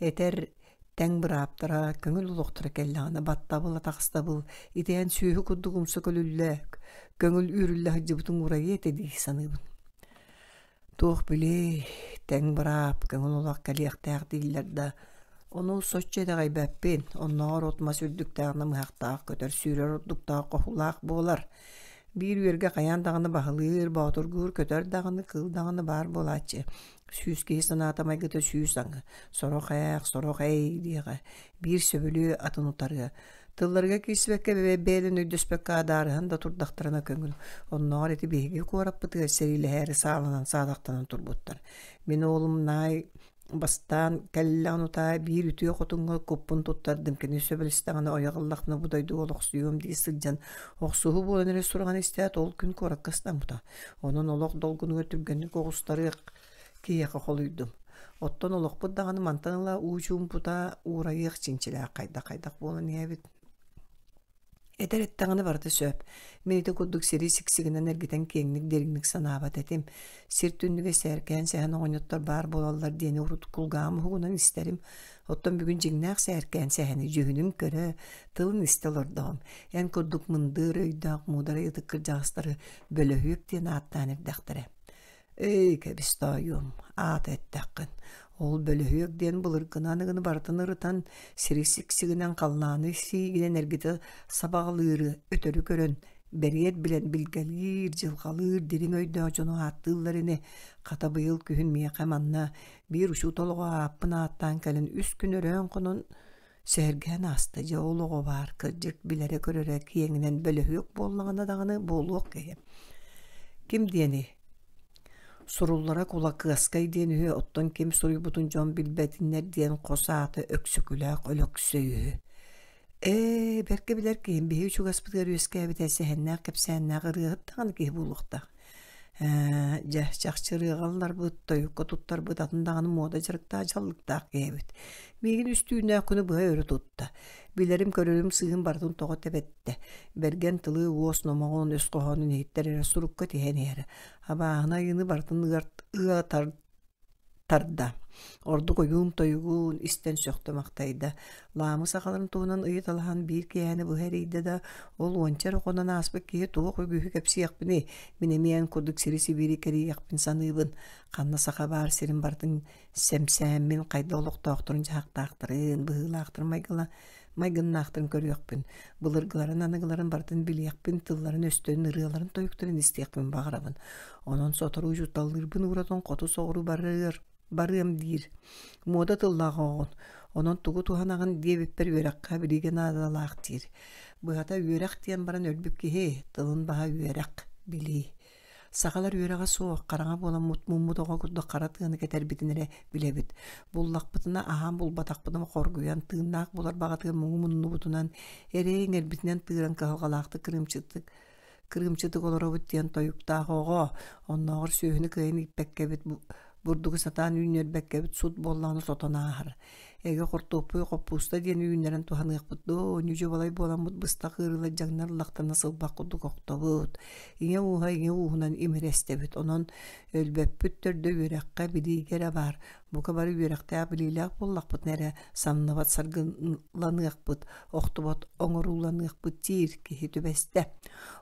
Этэр тэҥ бырааптара, көҥүл олохторо кэллэҕинэ баттабыл, атаҕастабыл, итээн сүөһү курдук умса көлүллэ, көҥүл үүрүллэ сылдьыбытын уурайыа этэ дии саныыбын. Туох билиэй, тэҥ быраап, көҥүл олох кэлиэхтээх дииллэр да, Ону соччо итэҕэйбэппин, оннооҕор от-мас үрдүктээх намыһахтаах көтөр сүүрэр ордуктаах хоһулаах буолар. Биир үөргэ хайаан даҕаны баһылыыр, боотургуур көтөр даҕаны, кыыл даҕаны баар буолааччы. Сүүс киһи санаата майгыта сүүс аҥы, сорох ээх, сорох эй диэҕэ, биир сөбүлүө, атын утарыа. Тылларыгар киирсибэккэ бэйэлэрин өйдөспөккө адаарыһан да турдахтарына көҥүл. Оннооҕор ити биһиги куораппытыгар сэриилэһээри сааланан саадахтанан турбуттар. Мин уолум Наай бастаан кэллэҕин утаа биир үтүө хотуҥҥа куппун туттардым, кини сөбүлэстэҕинэ ойох ыллахпына бу дойдуга олохсуйуом дии сылдьан охсуһуу буолан эрэ сураҕын истээт ол күн куоракка ыстаммыта. Онон олох долгунугар түргэнник оҕустарыах киһиэхэ холуйдум. Оттон олохпут даҕаны мантан ыла уу чуумпута уурайыах чинчилээх хайдах-хайдах буолан иһэбит. Этэр эттэҕинэ барыта сөп. Мин ити курдук сири сиксигинэн эргитэн киэҥник дириҥник санаабат этим. Сир түннүгэ сээркээн сэһэн оҕонньоттор баар буолаллар диэни урут кулгааҕым уһугунан истэрим. Оттон бүгүн дьиҥнээх сээркээн сэһэни дьүһүнүн көрө, тылын истэ олордоҕум. Эн курдук мындыр өйдөөх муударай ытык кырдьаҕастары бөлөһүөк диэн ааттаан эрдэхтэрэ. Эй, кэбис тоойуом, аата эттэххин. Ол бөлөһүөк диэн былыргыны аныгыны барытын ырытан, сири сиксигинэн халлааны сиигинэн эргитэ сабаҕалыыры өтөрү көрөн, бэриэт билэн билгэлиир, дьылҕалыыр дириҥ өйдөөх дьону ааттыыллар ини. Хата быйыл күһүн миэхэ манна биир учуутал оҕо ааппын ааттаан кэлэн үс күн өрөөн хонон Сэһэргээн ааста, дьэ ол оҕо баар, кырдьык, билэрэ-көрөрө киэҥинэн бөлөһүөк буоллаҕына даҕаны буолуох киһи. Ким диэний? Суруллара Кулакыаскай диэн үһү, оттон ким суруйбутун дьон билбэтиннэр диэн хос аата Өксөкүлээх Өлөксөй үһү. Ээ, бэркэ билэр киһим биһиги чугаспытыгар үөскээбитэ сэһэннээх кэпсээннээх ырыаһыт даҕаны киһи буолуохтаах. Ээ, дьэ, чахчы ырыаҕа ылларбыт, тойукка туттарбыт атын даҕаны муода дьарыктаах дьаллыктаах киһи эбит. Миигин үс түүннээх күнү быһа өрө тутта. Билэрим-көрөрүм сыыһын барытын тоҕо тэбэттэ. Бэргэн тылы, уос номоҕун, өс хоһоонун иһиттэр эрэ сурукка тиһэн иһэрэ. Абааһыны айыыны барытын ыар ыатар тарда. Ордук ойуун-тойугун истэн сөхтө-махтайда. Лаамы сахаларын туһунан ыйыталаһан биир киэһэни быһа эрийдэ да, ол уонча эрэ хонон ааспыт киһи туох үгүһү кэпсиэхпиний, мин эмиэ эн курдук сири-сибиири кэрийиэхпин саныыбын. Ханна саха баар сирин барытын сэмсээммин, хайда олохтоохторун дьаһахтаахтарын, быһыылаахтарын майгыла майгыннаахтарын көрүөхпүн, былыргыларын аныгыларын барытын билиэхпин, тылларын-өстөрүн, ырыаларын-тойуктарын истиэхпин баҕарабын. Онон сотору учууталлыырбын ууратан хоту соҕуруу барыар барыам диир. Муода тыллаах оҕоҕун, онон тугу туһанаҕын диэбиппэр үөрэххэ билиигэ наадалаах диир. Быһата үөрэх диэн баран өлбүт киһи, тылын баһа үөрэх, билии. Сахалар үөрэҕэ суох, хараҥа буоламмыт муммут оҕо курдук хара тыаны кэтэрбитин эрэ билэбит. Буллахпытына аһаан булбатахпытына хоргуйан, тыыннаах буолар баҕатыгар муҥу муннубутунан, эрэй иҥэрбитинэн тыыран кыһалҕалаахтык кырыымчытык кырыымчытык олоробут диэн тойуктаах оҕо, оннооҕор сүөһүнү кыайан ииппэккэбит, бурдугу сатаан үүннэрбэккэбит сут буоллаҕына сотон ааһар. Эгэ хортуоппуй хоппууста диэн үүннэрэн туһаныахпыт дуо, ньүдьү-балай буоламмыт быстах ыарыылар дьаҥнар ыллахтарына сылбах курдук охтобут. Ийэ ууһа ийэ ууһунан имири эстэбит. Онон өлбөппүт төрдө үөрэххэ, билиигэ эрэ баар. Бука бары үөрэхтээх, билиилээх буоллахпытына эрэ самныбат саргыланыахпыт, охтубат оҥорууланыахпыт диир киһи түбэстэ.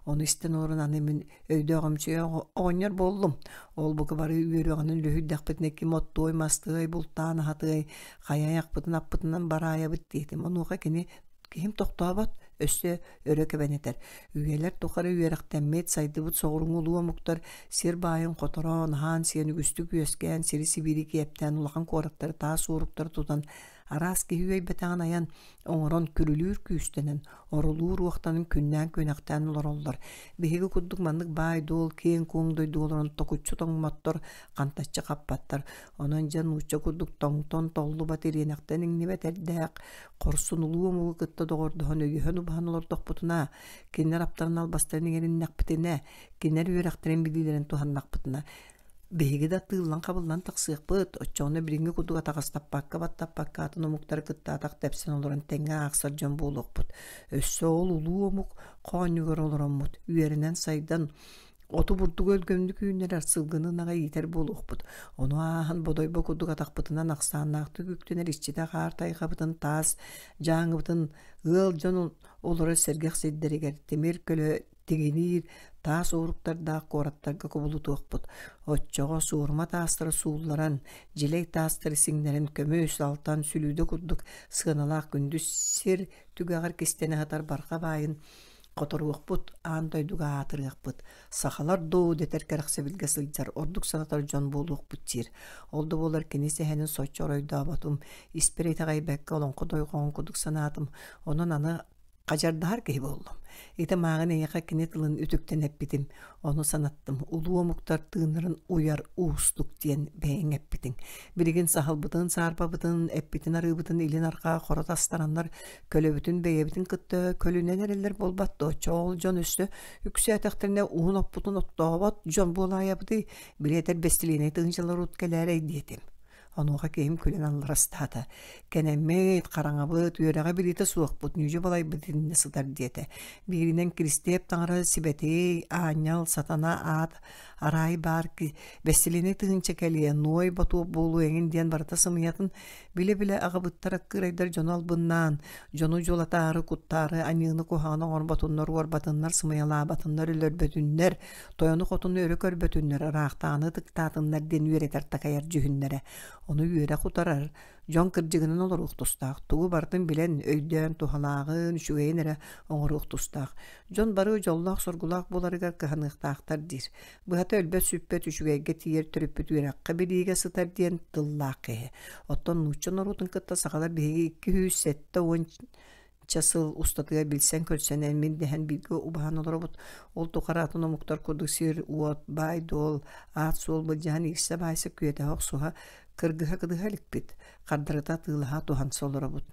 Ону истэн олорон аны мин Өйдөөҕүмсүйэ оҕонньор буоллум. Ол бука бары үөрүөҕүнэн үлүһүйдэхпитинэ ким оттуой, мастыай, бултаан аһатыай, хайа айахпытын аппытынан бараайабыт диэтим. Онуоха кини киһим тохтообот, өссө өрө кэбэн этэр. Үйэлэр тухары үөрэхтэммит, сайдыбыт соҕурууҥу улуу омуктар сир баайын хотороон, аһаан-сиэн үгүстүк үөскээн, сири-сибиири киэптээн улахан куораттары таас уоруктары тутан араас киһи үөйбэтэҕин айан, оҥорон күрүлүүр күүстэнэн, орулуур уохтанан күннээн-күөнэхтээн олороллор. Биһиги курдук маннык баай-дуол, киэҥ-куоҥ дойдуга олорон токуччу тоҥмоттор, хантаччы хаппаттар. Онон дьэ нуучча курдук тоҥтон толлубат ириэнэхтэн иҥнибэт эрдээх, хорсун улуу омугу кытта доҕордоһон өйөһөн-убаһан олордохпутуна, кинилэр аптарын албастарын иҥэриннэхпитинэ, кинилэр үөрэхтэрин билиилэрин туһаннахпытына, Биһиги да тыыллан-хабыллан тахсыахпыт, оччоҕуна билиҥҥи курдук атаҕастаппакка, баттаппакка атын омуктары кытта атах тэпсэн олорон тэҥҥэ аахсар дьон буолуохпут. Өссө ол улуу омук хоонньугар олороммут, үөрэнэн-сайдан, оту-бурдугу өлгөмнүк үүннэрэр сылгыны ынаҕы иитэр буолуохпут. Ону ааһан Бодойбо курдук атахпытынан ахсааннаахтык үктэнэр иччитэх аар тайҕабытын, таас дьааҥыбытын ыал дьон олорор сэргэх сирдэригэр тимир көлө. тигиниир таас ууруктардаах куораттарга кубулутуохпут. Оччоҕо суорума таастары суулларан, дьилэй таастары сиҥнэрэн көмүс, алтан, сүлүүдэ курдук сыаналаах күндү сир түгэҕэр кистэнэ сытар барҕа баайын хоторуохпут, аан дойдуга аатырыахпыт. Сахалар дуу дэтэр кэрэхсэбилгэ сылдьар, ордук санатар дьон буолуохпут диир. Ол да буоллар кини сэһэнин соччо оройдооботум, испэр итэҕэйбэккэ олоҥхо дойҕоҕун курдук санаатым. Онон аны хадьардаһар киһи буоллум. Ити мааҕын эйиэхэ кини тылын үтүктэн эппитим, ону санаттым. Улуу омуктар тыыннарын уйар уустук диэн бэйэҥ эппитиҥ. Билигин саһылбытын, саарбабытын, эппитин-арыыбытын илин-арҕаа хоро тастараннар көлөбүтүн бэйэбитин кытта көлүнэн эрэллэр буолбат дуо? Чоол дьон өссө үксээтэхтэринэ уһун оппутун оттообот дьон буолаайабытый, били этэр бэстилиэнэй тыһыынчалар урут кэлээрэй диэтим. Онуоха киһим күлэн алларастаата. Кэнэммит, хараҥабыт, үөрэҕэ-билиитэ суохпут, ньүдьү балайбыт итиннэ сытар диэтэ. Бииринэн Киристиэп таҥара сибэтиэй, аанньал, сатана аат араай баар бэстилиэнэй тыһыынча кэлиэ, нуой ботуоп буолуо эҥин диэн барыта сымыйатын билэ-билэ аҕабыттар аккыырайдар дьону албыннаан, дьону дьулатаары, куттаары, аньыыны куһаҕаны оҥорботуннар, уорбатыннар, сымыйалаабатыннар, өлөрбөтүннэр, тойону-хотуну өрө көрбөтүннэр, ыраахтааҕыны ытыктаатыннар диэн үөрэтэр-такайар дьүһүннэрэ. Ону үөрэх утарар, дьон кырдьыгынан олоруох тустаах, тугу барытын билэн, өйдөөн, туһалааҕын, үчүгэйин эрэ оҥоруох тустаах. Дьон бары дьоллоох-соргулаах буоларыгар кыһаныахтаахтар диир. Быһата өлбөт-сүппэт үчүгэйгэ тиийэр төрүппүт үөрэххэ-билиигэ сытар диэн тыллаах киһи. Оттон нуучча норуотун кытта сахалар биһиги 270 ча сыл устатыгар билсэн-көрсөн эн-мин дэһэн бииргэ убаһан олоробут. Ол тухары атын омуктар курдук сир-уот, баай-дуол, аат-суол былдьаһан иирсэ-баайса күөтэһэ охсуһа, кыргыһа-кыдыһа иликпит. Хардарыта атыылаһа туһанса олоробут.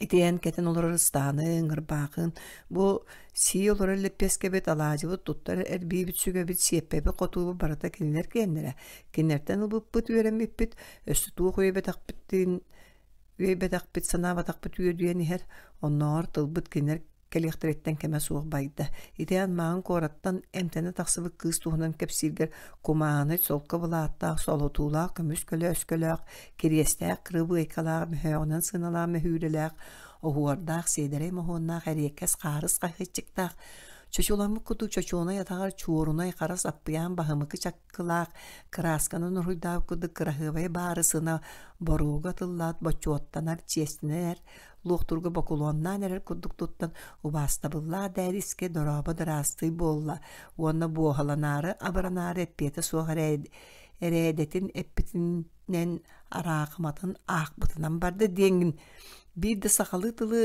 Итиэн кэтэн олорор ыстааныҥ, ырбаахын, бу сии олорор лэппиэскэбит, алаадьыбыт, туттар эрбиибит, сүгэбит, сиэппэбит, хотуубут барыта кинилэр киэннэрэ. Кинилэртэн ылбыппыт, үөрэммиппит, өссө туох үөйбэтэхпитин үөйбэтэхпит, санаабатахпыт үөдүйэн иһэр. Оннооҕор тылбыт кинилэр кэлиэхтэриттэн кэмэ суох байда. Ити ан куораттан эмтэнэ тахсыбыт кыыс туһунан кэпсииргэр кумаанай солко былааттаах, солотуулаах көмүс көлөөскөлөөх, кириэстээх кырыбыайкалаах, мөһөөҕүнэн сыаналаах мөһүүрэлээх, оһуордаах, сиэдэрэй моһуоннаах эриэккэс хаарыс хаһыаччыктаах, чочуламмыт курдук чочуонай атаҕар чуорунай харас аппыйаан баһымыкы чаккылаах, кыраасканан уруйдаабыт курдук кыраһыабай баарысына боруога тыллаат бочуоттанар, чиэстэнэр, луохтуурга бокулуоннаан эрэр курдук туттан убаастабыллаах дээрискэ дорообо дыраастый буолла уонна буоһаланаары абыранаары эппиэтэ суох эрээдэтин эппитинэн араахыматын аахпытынан барда диэҥҥин биир да сахалыы тылы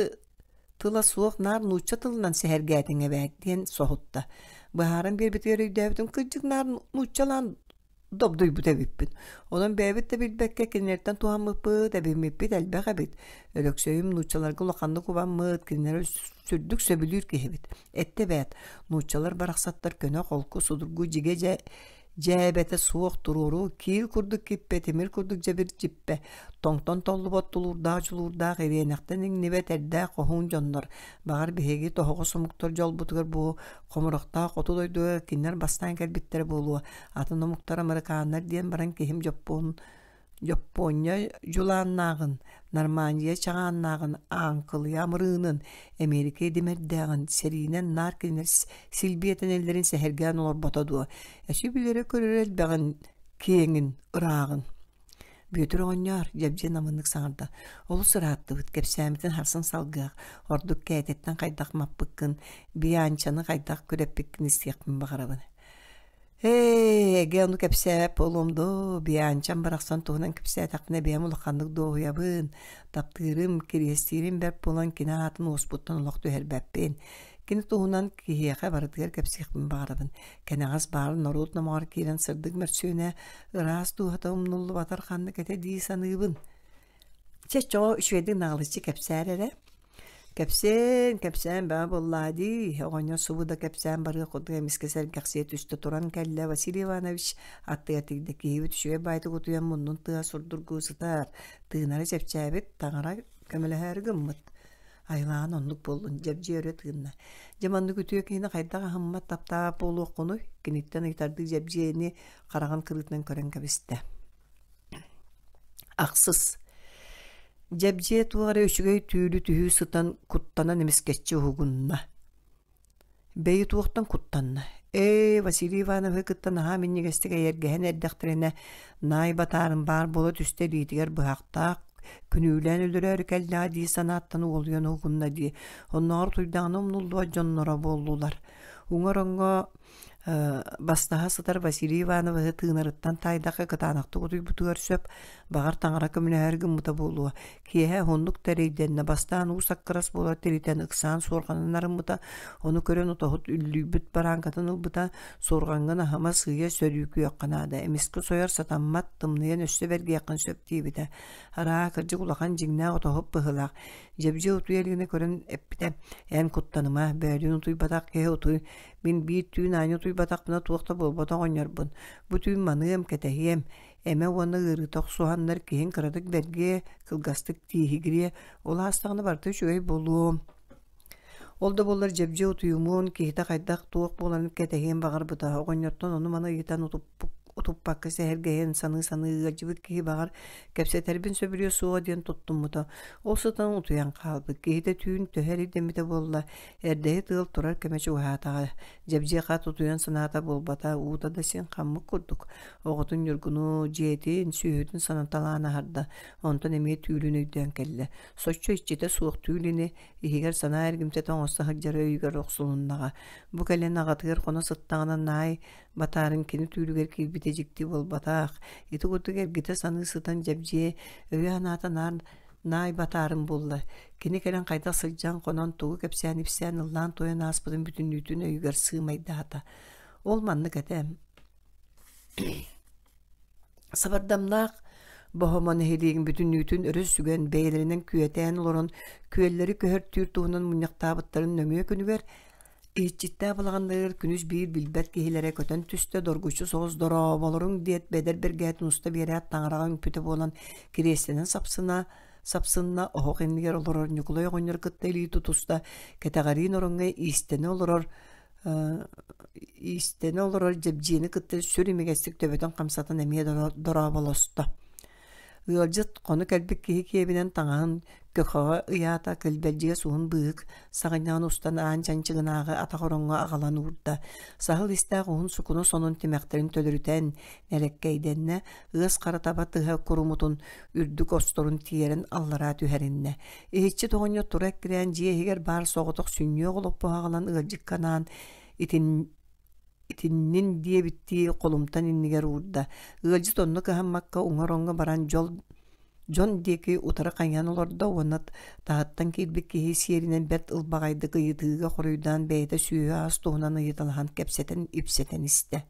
тыла суох наар нуучча тылынан сэһэргээтиҥ эбээт диэн соһутта. Быһааран биэрбитигэр өйдөөбүтүм кырдьык наар нууччалаан добдуйбут эбиппин. Онон бэйэбит да билбэккэ кинилэртэн туһаммыппыт, эбиммиппит элбэх эбит. Өлөксөйүм нууччаларга улаханнык убаммыт, кинилэри сүрдүк сөбүлүүр киһибит. Эттэ эбээт, нууччалар барахсаттар көнө, холку, судургу дьигэ дьэ дьээбэтэ суох туруору киил курдук киппэ, тимир курдук дьэбир дьиппэ, тоҥтон толлубат тулуурдаах дьулуурдаах ириэнэхтэн иҥнибэт эрдээх хоһуун дьоннор. Баҕар биһиги тоһоҕо омуктар дьолбутугар бу хомурахтаах хоту дойдуга кинилэр бастаан кэлбиттэрэ буолуо. Атын омуктар американнар диэн баран киһим дьоппуон Дьоппуонньа дьулааннааҕын, Нормандия чаҕааннааҕын, Ааҥкылыйа амырыынын, Эмиэрикэ идимэрдээҕин, сэриинэн наар кинилэр силбиэтэнэллэрин сэһэргээн олорбото дуо? Эчи билэрэ-көрөрө элбэҕин, киэҥин, ырааҕын. Бүөтүр оҕонньоор, Дьэбдьиэ намыыннык саҥарда. Олус ырааттыбыт, кэпсээммитин харсан салгыах, ордук кээтэттэн хайдах маппыккын, Бианчаны хайдах күрэппиккин истиэхпин баҕарабын. Ээ, эгэ ону кэпсээбэт буолуом доо, Бианчам барахсан туһунан кэпсээтэхпинэ бэйэм улаханнык дуоһуйабын, таптыырым, кириэстиирим бэрт буолан кини аатын уоспуттан олох түһэрбэппин. Кини туһунан киһиэхэ барытыгар кэпсиэхпин баҕарабын. Кэнэҕэс баал норуот номоҕор киирэн сырдык мөрсүөнэ, ыраас дууһата умнуллубатар ханнык этэ дии саныыбын. Чэ, чоҕо үчүгэйдик наҕылыччы кэпсээр эрэ. Кэпсээн, кэпсээн бөҕө буоллаа дии, оҕонньор субу да кэпсээн барыах курдук эмискэ сэргэхсийэ түстэ туран кэллэ Василий Иванович аттыгар тиийдэ киһибит үчүгэй баайдык утуйан муннун тыаһа сурдургуу сытар, тыынара чэпчээбит, таҥара көмөлөһөөрү гыммыт. Айылаан оннук буоллун, Дьэбдьиэ өрө тыынна. Дьэ маннык үтүө киһини хайдах аһыммат таптаабат буолуоххунуй? Киниттэн ыйытардыы Дьэбдьиэни хараҕын кырыытынан көрөн кэбистэ. Ахсыс. Дьэбдьиэ туох эрэ үчүгэй түүлү түһүү сытан куттанан эмискэччи уһугунна. Бэйи туохтан куттанна? Ээ, Василий Ивановиһы кытта наһаа минньигэстик эйэргэһэн эрдэхтэринэ, наай батаарын баар буола түстэ илиитигэр быһахтаах, күнүүлээн өлөрөөрү кэллэҕэ дии санааттан уолуйан уһугунна дии. Оннооҕор утуйдаҕына умнуллубат дьонноро буоллулар. Уҥа ороҥҥо бастаһа сытар Василий Ивановиһы тыынарыттан таайдахха кытаанахтык утуйбутугар сөп, баҕар таҥара көмөлөһөр гыммыта буолуо. Киэһэ уһуннук тэрэйдэннэ, бастаан уу саккырас буола тиритэн ыксаан суорҕанын арыммыта, ону көрөн отоһут үллүйбүт барааҥкатын ылбыта, суорҕаҥҥын аһыма сыыйа сөрүүкүөххэ наада, эмискэ сойор сатаммат, тымныйан өссө бэргиэххин сөп диэбитэ. Араа, кырдьык улахан дьиҥнээх отоһут быһыылаах. Дьэбдьиэ утуйа илигинэ көрөн эппитэ, «Эн куттаныма, бөөлүүн утуйбатах киһи утуй, мин биир түүн аанньа утуйбатахпына туох да буолбатах оҕонньорбун. Бу түүн маныам, кэтэһиэм, эмэ уонна ыарыыта охсуһаннар киһиҥ кыратык бэргиэ, кылгастык тииһигириэ, ол аастаҕына барыта үчүгэй буолуо». Ол да буоллар Дьэбдьиэ утуйумуон, киһитэ хайдах туох буоларын кэтэһиэн баҕарбыта, оҕонньортон ону-маны ыйытан утуппакка сэһэргэһэн саныы-саныы ыалдьыбыт киһи баҕар кэпсэтэрбин сөбүлүө суоҕа диэн туттуммута. Ол сытан утуйан хаалбыт. Киһитэ түүн төһө эрэйдэммитэ буолла, эрдэһит ыал турар кэмэ чугаһаатаҕа. Дьэбдьиэ хат утуйан санаата буолбата, уута да син хаммыт курдук. Оҕотун Ньургуну, дьиэтин, сүөһүтүн санаталаан аһарда, онтон эмиэ түүлүн өйдөөн кэллэ. Соччо иччитэ суох түүл ини, иһигэр санаа эргимтэтэ оҥосто сылдьара өйүгэр охсулуннаҕа. Бу кэлин аҕатыгар хоно сыттаҕына наай батаарын кини түүлүгэр киирбитэ дьикти буолбатах. Ити курдук эргитэ саныы сытан Дьэбдьиэ өйө-санаата наар наай батаарын булла. Кини кэлэн хайдах сылдьан хонон тугу кэпсээн-ипсээн ыллаан-туойан ааспытын бүтүннүүтүн өйүгэр сыымайдаата. Ол маннык этэ. Сабардамнаах Боһомо нэһилиэгин бүтүннүүтүн өрө сүгэн, бэйэлэринэн күөтээн олорон күөллэри көһөртүүр туһунан мунньахтаабыттарын нөҥүө күнүгэр иһиччиттээх балаҕаннарыгар күнүс биир билбэт киһилэрэ көтөн түстэ, доргуччу соҕус «Дорооболоруҥ» диэт бэдэр бэргэһэтин уста биэрээт таҥараҕа үҥпүтэ буолан кириэстэнэн сапсына, сапсынна, оһох иннигэр олорор Ньукулай оҕонньор кытта илии тутуста, кэтэҕэриин ороҥҥо иистэнэ олорор иистэнэ олорор Дьэбдьиэни кытта сүр имигэстик төбөтүн хамсатан эмиэ дорооболосто. Ыалдьыт хоно кэлбит киһи киэбинэн таҥаһын көхөҕө ыйаата, килбэлдьигэс уһун быыһык саҕынньаҕын устан аан чанчыгынааҕы атах ороҥҥо аҕалан уурда. Саһыл истээх уһун сукуна сонун тимэхтэрин төлөрүтэн нэлэккэйдэннэ, ыас хара таба тыһа курумутун үрдүк осторун тиэрэн аллараа түһэриннэ. Иһиччит оҕонньор тура эккирээн дьиэ иһигэр баар соҕотох сүнньүөх олоппоһу аҕалан ыалдьыкка анаан итин итиннин диэбиттии холумтан иннигэр уурда. Ыалдьыт онно кыһаммакка уҥа ороҥҥо баран дьол дьон диэки утары хайыһан олордо уонна таһыттан киирбит киһи сиэринэн бэрт ылбаҕайдык ыйытыыга хоруйдаан бэйэтэ сүөһү-ас туһунан ыйыталаһан кэпсэтэн-ипсэтэн истэ.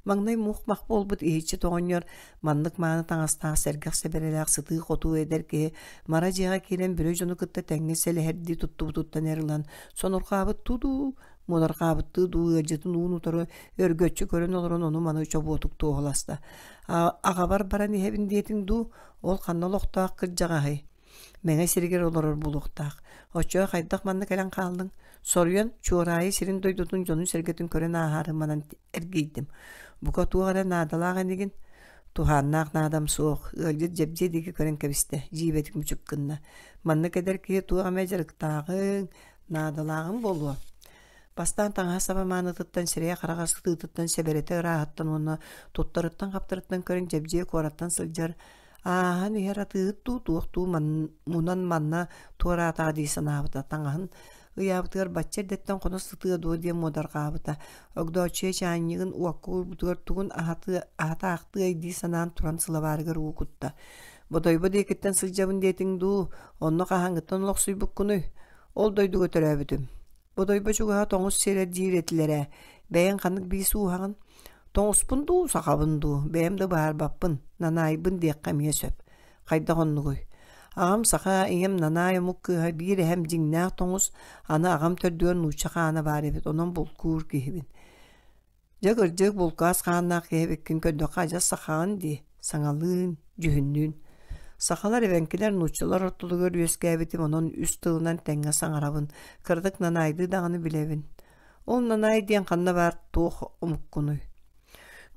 Маҥнай мух-мах буолбут иһиччит оҕонньор маннык мааны таҥастаах сэргэх сэбэрэлээх сытыы-хотуу эдэр киһи мара дьиэҕэ киирэн бөрө дьону кытта тэҥҥэ сэлэһэрдии туттубутуттан эр ылан сонурҕаабыттыы дуу, муодарҕаабыттыы дуу ыалдьытын уун-утары өргөччү көрөн олорон ону-маны чобуотук туоһуласта. Аҕабар баран иһэбин диэтиҥ дуу, ол ханна олохтоох кырдьаҕаһый? Мэҥэ сиригэр олорор буолуохтаах. Оччоҕо хайдах манна кэлэн хааллыҥ? Соруйан, Чуораайы сирин-дойдутун дьонун-сэргэтин көрөн ааһаары манан эргийдим. Бука туох эрэ наадалаах инигин? Туһааннаах наадам суох, ыалдьыт дьэбдьиэ диэки көрөн кэбистэ, дьиибэтик мүчүк гынна. Маннык эдэр киһи туох эмэ дьарыктааҕыҥ, наадалааҕыҥ буолуо. Бастаан таҥаһа-саба маанытыттан, сирэйэ-хараҕа сытыытыттан, сэбэрэтэ ырааһыттан уонна туттарыттан-хаптарыттан көрөн дьэбдьиэ куораттан сылдьар Ааһан иһэр атыыһыт дуу, туох дуу мунан манна туораатаҕа дии санаабыта, таҥаһын ыйаабытыгар бачча эрдэттэн хоно сытыа дуо диэн муодарҕаабыта. Огдооччуйа чаанньыгын уокка уурбутугар тугун аһатыа аһатаахтыай дии санаан туран сылабаарыгар уу кутта. Бодойбо диэкиттэн сылдьабын диэтиҥ дуу, онно хаһааҥҥыттан олохсуйбуккунуй? Ол дойдуга төрөөбүтүм. Бодойбо чугаһа тоҥус сирэ диир этилэр ээ. Бэйэҥ ханнык биис ууһаҕын? Тоҥуспун дуу, сахабын дуу, бэйэм да быһаарбаппын, нанаайбын диэххэ эмиэ сөп. Хайдах оннугуй? Аҕам саха, ийэм нанаай омук кыыһа, биир эһэм дьиҥнээх тоҥус, аны аҕам төрдүгэр нуучча хаана баар эбит, онон булкуур киһибин. Дьэ кырдьык булкаас хааннаах киһи эбиккин көрдөххө адьас сахаҕын дии, саҥалыын, дьүһүннүүн. Сахалар эбэҥкилэр нууччалар ортолоругар үөскээбитим онон үс тылынан тэҥҥэ саҥарабын, кыратык нанаайдыы даҕаны билэбин. Ол нанаай диэн ханна баар туох омуккунуй?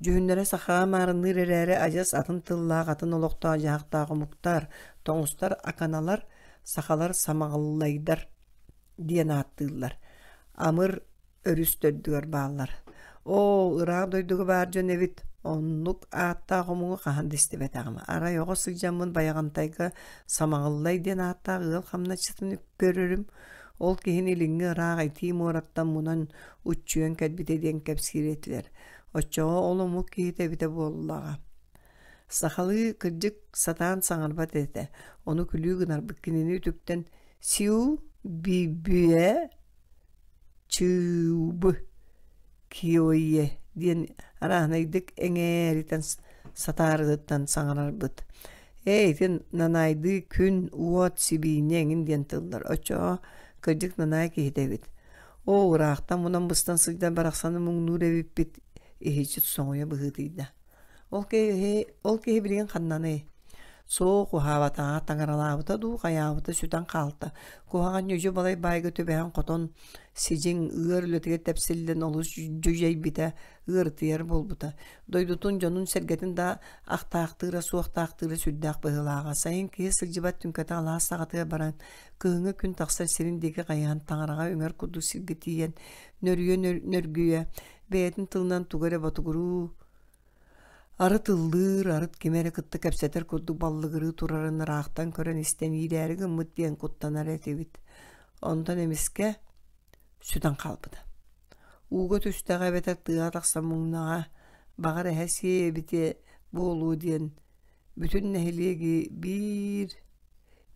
Дьүһүннэрэ сахаҕа маарынныыр эрээри адьас атын тыллаах, атын олохтоох-дьаһахтаах омуктар, тоҥустар, аканалар, сахалар самаҕаллайдар диэн ааттыыллар. Амыр. өрүс төрдүгэр бааллар. Оо, ыраах дойдуга баар дьон эбит, оннук ааттаах омугу хаһан да истибэтэҕим. Арай оҕо сылдьаммын Байаҕантайга Самаҕыллай диэн ааттаах ыал хамначчытын көрөрүм. Ол киһини илиҥҥи ыраах итии муораттан мунан уччуйан кэлбитэ диэн кэпсиир этилэр. Оччоҕо ол омук киһитэ эбитэ буоллаҕа. Сахалыы кырдьык сатаан саҥарбат этэ, ону күлүү гынарбыт кинини үтүктэн «Сиу бибүө чыыбы киойе» диэн арааһынайдык эҥээритэн сатаарытыттан саҥарарбыт. Ээ, ити нанаайдыы күн, уот, сибиинньэ эҥин диэн тыллар. Оччоҕо кырдьык нанаай киһитэ эбит. Оо, ыраахтан мунан-быстан сылдьан барахсаны муҥнуур эбиппит, иһиччит соҥуйа быһыытыйда. Ол киһи, ол киһи билигин ханнаный? Суох, уһаабатаҕа, таҥаралаабыта дуу, хайаабыта сүтэн хаалта. Куһаҕан ньүдьү балай баайга түбэһэн хотон, сидьиҥ, ыар үлэтигэр тэпсиллэн олус дьүдьэйбитэ, ыарытыйар буолбута. Дойдутун дьонун-сэргэтин да ахтаахтыыра, суохтаахтыыра сүрдээх быһыылааҕа. Сайын киһи сылдьыбат түҥкэтэ алаас саҕатыгар баран, кыһыҥҥы күн тахсар сирин диэки хайыһан таҥараҕа үҥэр курдук сиргэ тиийэн, нөрүйэ нөргүйэ, бэйэтин тылынан тугу эрэ ботугуруу арыт ыллыыр, арыт кими эрэ кытта кэпсэтэр курдук баллыгырыы турарын ыраахтан көрөн истэн иирээри гыммыт диэн куттанар этибит. Онтон эмискэ сүтэн хаалбыта. Ууга түстэҕэ эбэтэр тыаҕа тахсан муҥнаҕа, баҕар эһэ сиэ эбитэ буолуо диэн бүтүн нэһилиэги биир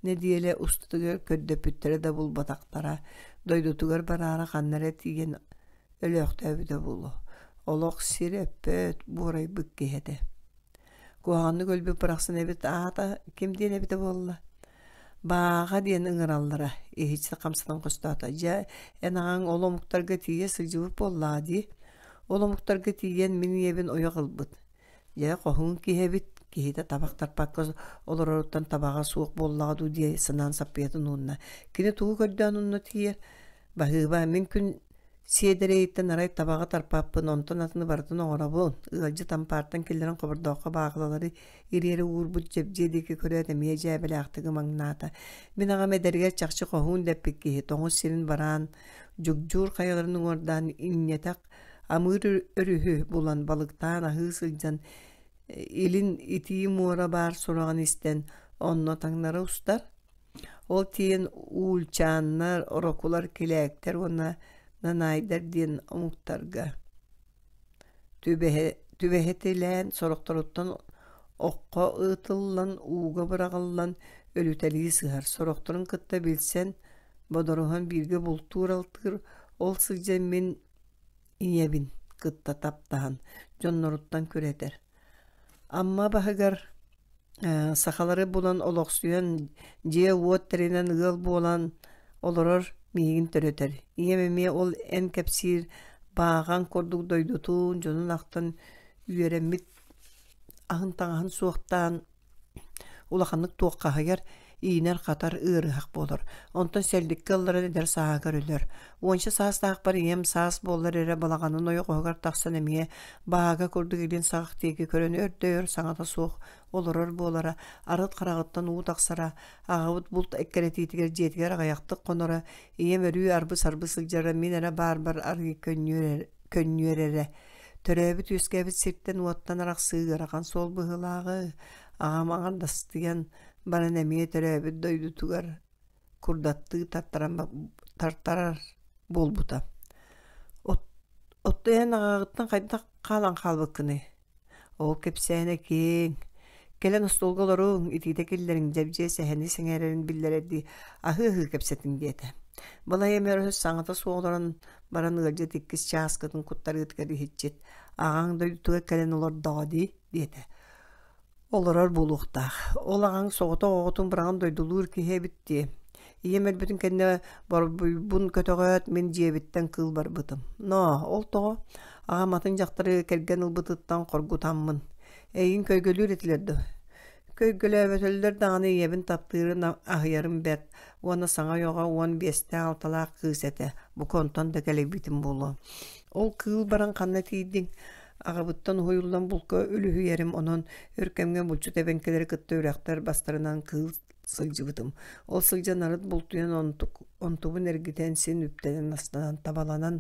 нэдиэлэ устатыгар көрдөппүттэрэ да булбатахтара, дойдутугар бараары ханна эрэ тиийэн өлөөхтөөбүтэ буолуо. Олох сир өппөт, буорайбыт киһи этэ. Куһаҕаннык өлбүт барахсан эбит аата ким диэн эбитэ буолла? Бааҕа диэн ыҥыраллара, иһиччи хамсатан хостоото. Дьэ, эн аҕаҥ ол омуктарга тиийэ сылдьыбыт буоллаҕа дии. Ол омуктарга тиийэн мин ийэбин ойох ылбыт. Дьэ, хоһуун киһи эбит, киһитэ табах тарпакка олороруттан табаҕа суох буоллаҕа дуу дии санаан саппыйатын уунна. Кини тугу көрдөөн онно тиийэр? Баһыыба, мин күн сиэдэрэйиттэн арай табаҕы тарпаппын, онтон атыны барытын оҥоробун. Ыалдьыт ампаартан киллэрэн хобордооххо баахылалары ириэрэ уурбут дьэбдьиэ диэки көрөөт эмиэ дьээбэлээхтик ымаҥнаата. Мин аҕам эдэригэр чахчы хоһуун дэппит киһи, тоҥус сирин бараан, дьугдьуур хайаларын уҥуордаан инньэтэх Амыыр өрүһү булан балыктаан аһыы сылдьан илин итии муора баар сураҕын истэн онно таҥнары устар. Ол тиийэн уулчааннар, орокулар, килээктэр уонна нанаайдар диэн омуктарга түбэһэтилээн сорохторуттан окко ыытыллан, ууга быраҕыллан өлүтэлии сыһар, сорохторун кытта билсэн, бодоруһан бииргэ бултуур-алтыыр, ол сылдьан мин ийэбин кытта таптаһан дьонноруттан күрэтэр. Амма баһыгар сахалары булан олохсуйан, дьиэ-уот тэринэн ыал буолан олорор миигин төрөтөр. Ийэм эмиэ ол эн кэпсиир бааҕаҥ курдук дойдутун, дьонун ахтан үөрэммит аһын-таҥаһын суохтаан Улаханнык туоххаһыйар, иинэр-хатар, ыарыһах буолар. Онтон сэлликкэ ылларан эдэр сааһыгар өлөр. Уонча саастаахпар ийэм саас буоллар эрэ балаҕанын ойоҕоһугар тахсан эмиэ баага курдук илин саҕах диэки көрөн өр да өр саҥата суох олорор буолара, арыт хараҕыттан уу тахсара, аҕабыт булт эккирэтиитигэр дьиэтигэр аҕыйахтык хоноро, ийэм өрүү арбы-сарбы сылдьара, мин эрэ баарбар арыый көнньүөрэрэ. Төрөөбүт-үөскээбит сиртэн-уоттан арахсыы ыарахан суол быһыылааҕы, аҕам аҥардастыйан баран эмиэ төрөөбүт дойдутугар курдаттыы тартаран тартарар буолбута. Оттон эн аҕаҕыттан хайдах хаалан хаалбыккыный? Ол кэпсээнэ киэҥ. Кэлэн остуолга олоруҥ, итиитэ киллэриҥ, дьэбдьиэ сэһэни сэҥээрэрин биллэрэрдии аһыы-аһыы кэпсэтиҥ диэтэ. Балай эмэ өрөһүс саҥата суох олорон баран ыалдьыт иккис чааскытын куттарыытыгар иһиччит, аҕаҥ дойдутугар кэлэн олордоҕо дии, диэтэ. Олорор буолуохтаах. Ол аҕаҥ соҕотох оҕотун быраҕан дойдулуур киһи эбит дии. Ийэм өлбүтүн кэннэ борбуйбун көтөҕөөт, мин дьиэбиттэн кыыл барбытым. Ноо, ол тоҕо? Аҕам атын дьахтары кэргэн ылбытыттан хоргутаммын. Эйигин көйгөлүүр этилэр дуо? Көйгөлөөбөтөллөр даҕаны ийэбин таптыырын аһыйарым бэрт уонна саҥа ойоҕо 15-тээх 6-лаах кыыс этэ, бука онтон да кэлэйбитим буолуо. Ол кыыл баран ханна тиийдиҥ? Аҕабыттан уһуйуллан булка үлүһүйэрим, онон өр кэмҥэ булчут эбэҥкилэри кытта үрэхтэр бастарынан кыыл сылдьыбытым. Ол сылдьан арыт бултуйан онтубун эргитэн син үптэнэн-астанан табаланан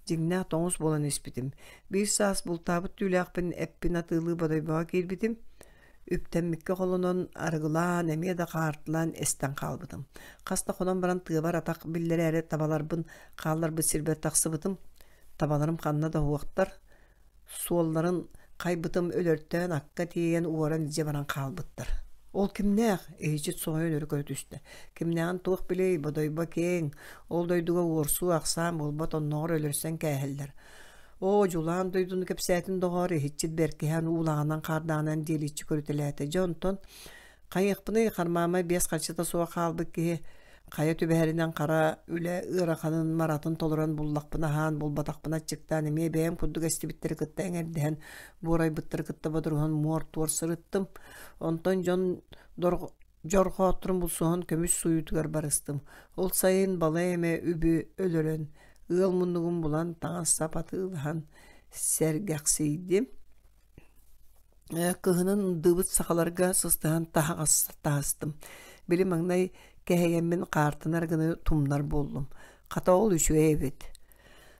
дьиҥнээх тоҥус буолан испитим. Биир саас бултаабыт түүлээхпин эппин атыылыы Бодойбоҕо киирбитим. Үптэммиккэ холонон, арыгылаан, эмиэ да хаартылаан эстэн хаалбытым. Хас да хонон баран тыабар атах биллэрээри табаларбын хаалларбыт сирбэр тахсыбытым. Табаларым ханна да уһуохтар, суолларын хайбытым өлөртөөн акка тиэйэн уоран илдьэ баран хаалбыттар. Ол кимнээх? Иһичит соһуйан өрө көрө түстэ. Кимнээҕин туох билиэй, Бодойбо киэҥ, ол дойдуга уорсуу ахсаан буолбат оннооҕор өлөрсөн кээһэллэр. Оо, дьулаан дойдуну кэпсээтин доҕоор, иһиччит бэркиһээн уулааҕынан-хаардаанан диэличчи көрүтэлээтэ. Дьэ онтон хайыахпыный, хармаамай биэс харчыта суох хаалбыт киһи хайа түбэһэринэн хара үлэ ыараханын маратын толорон буллахпына аһаан, булбатахпына аччыктаан эмиэ бэйэм курдук эстибиттэри кытта эҥэрдэһэн, буорайбыттары кытта бодоруһан муор-туор сырыттым. Онтон дьон дьорҕоотторун булсуһан көмүс сууйуутугар барыстым. Ол сайын балай эмэ үбү өлөрөн, ыал муннугун булан таҥас-сап атыылаһан сэргэхсийдим. Кыһынын ындыыбыт сахаларга сыстыһан таһаҕас таһастым. Били маҥнай кэһэйэммин хаартынар гына тумнар буоллум. Хата ол үчүгэй эбит.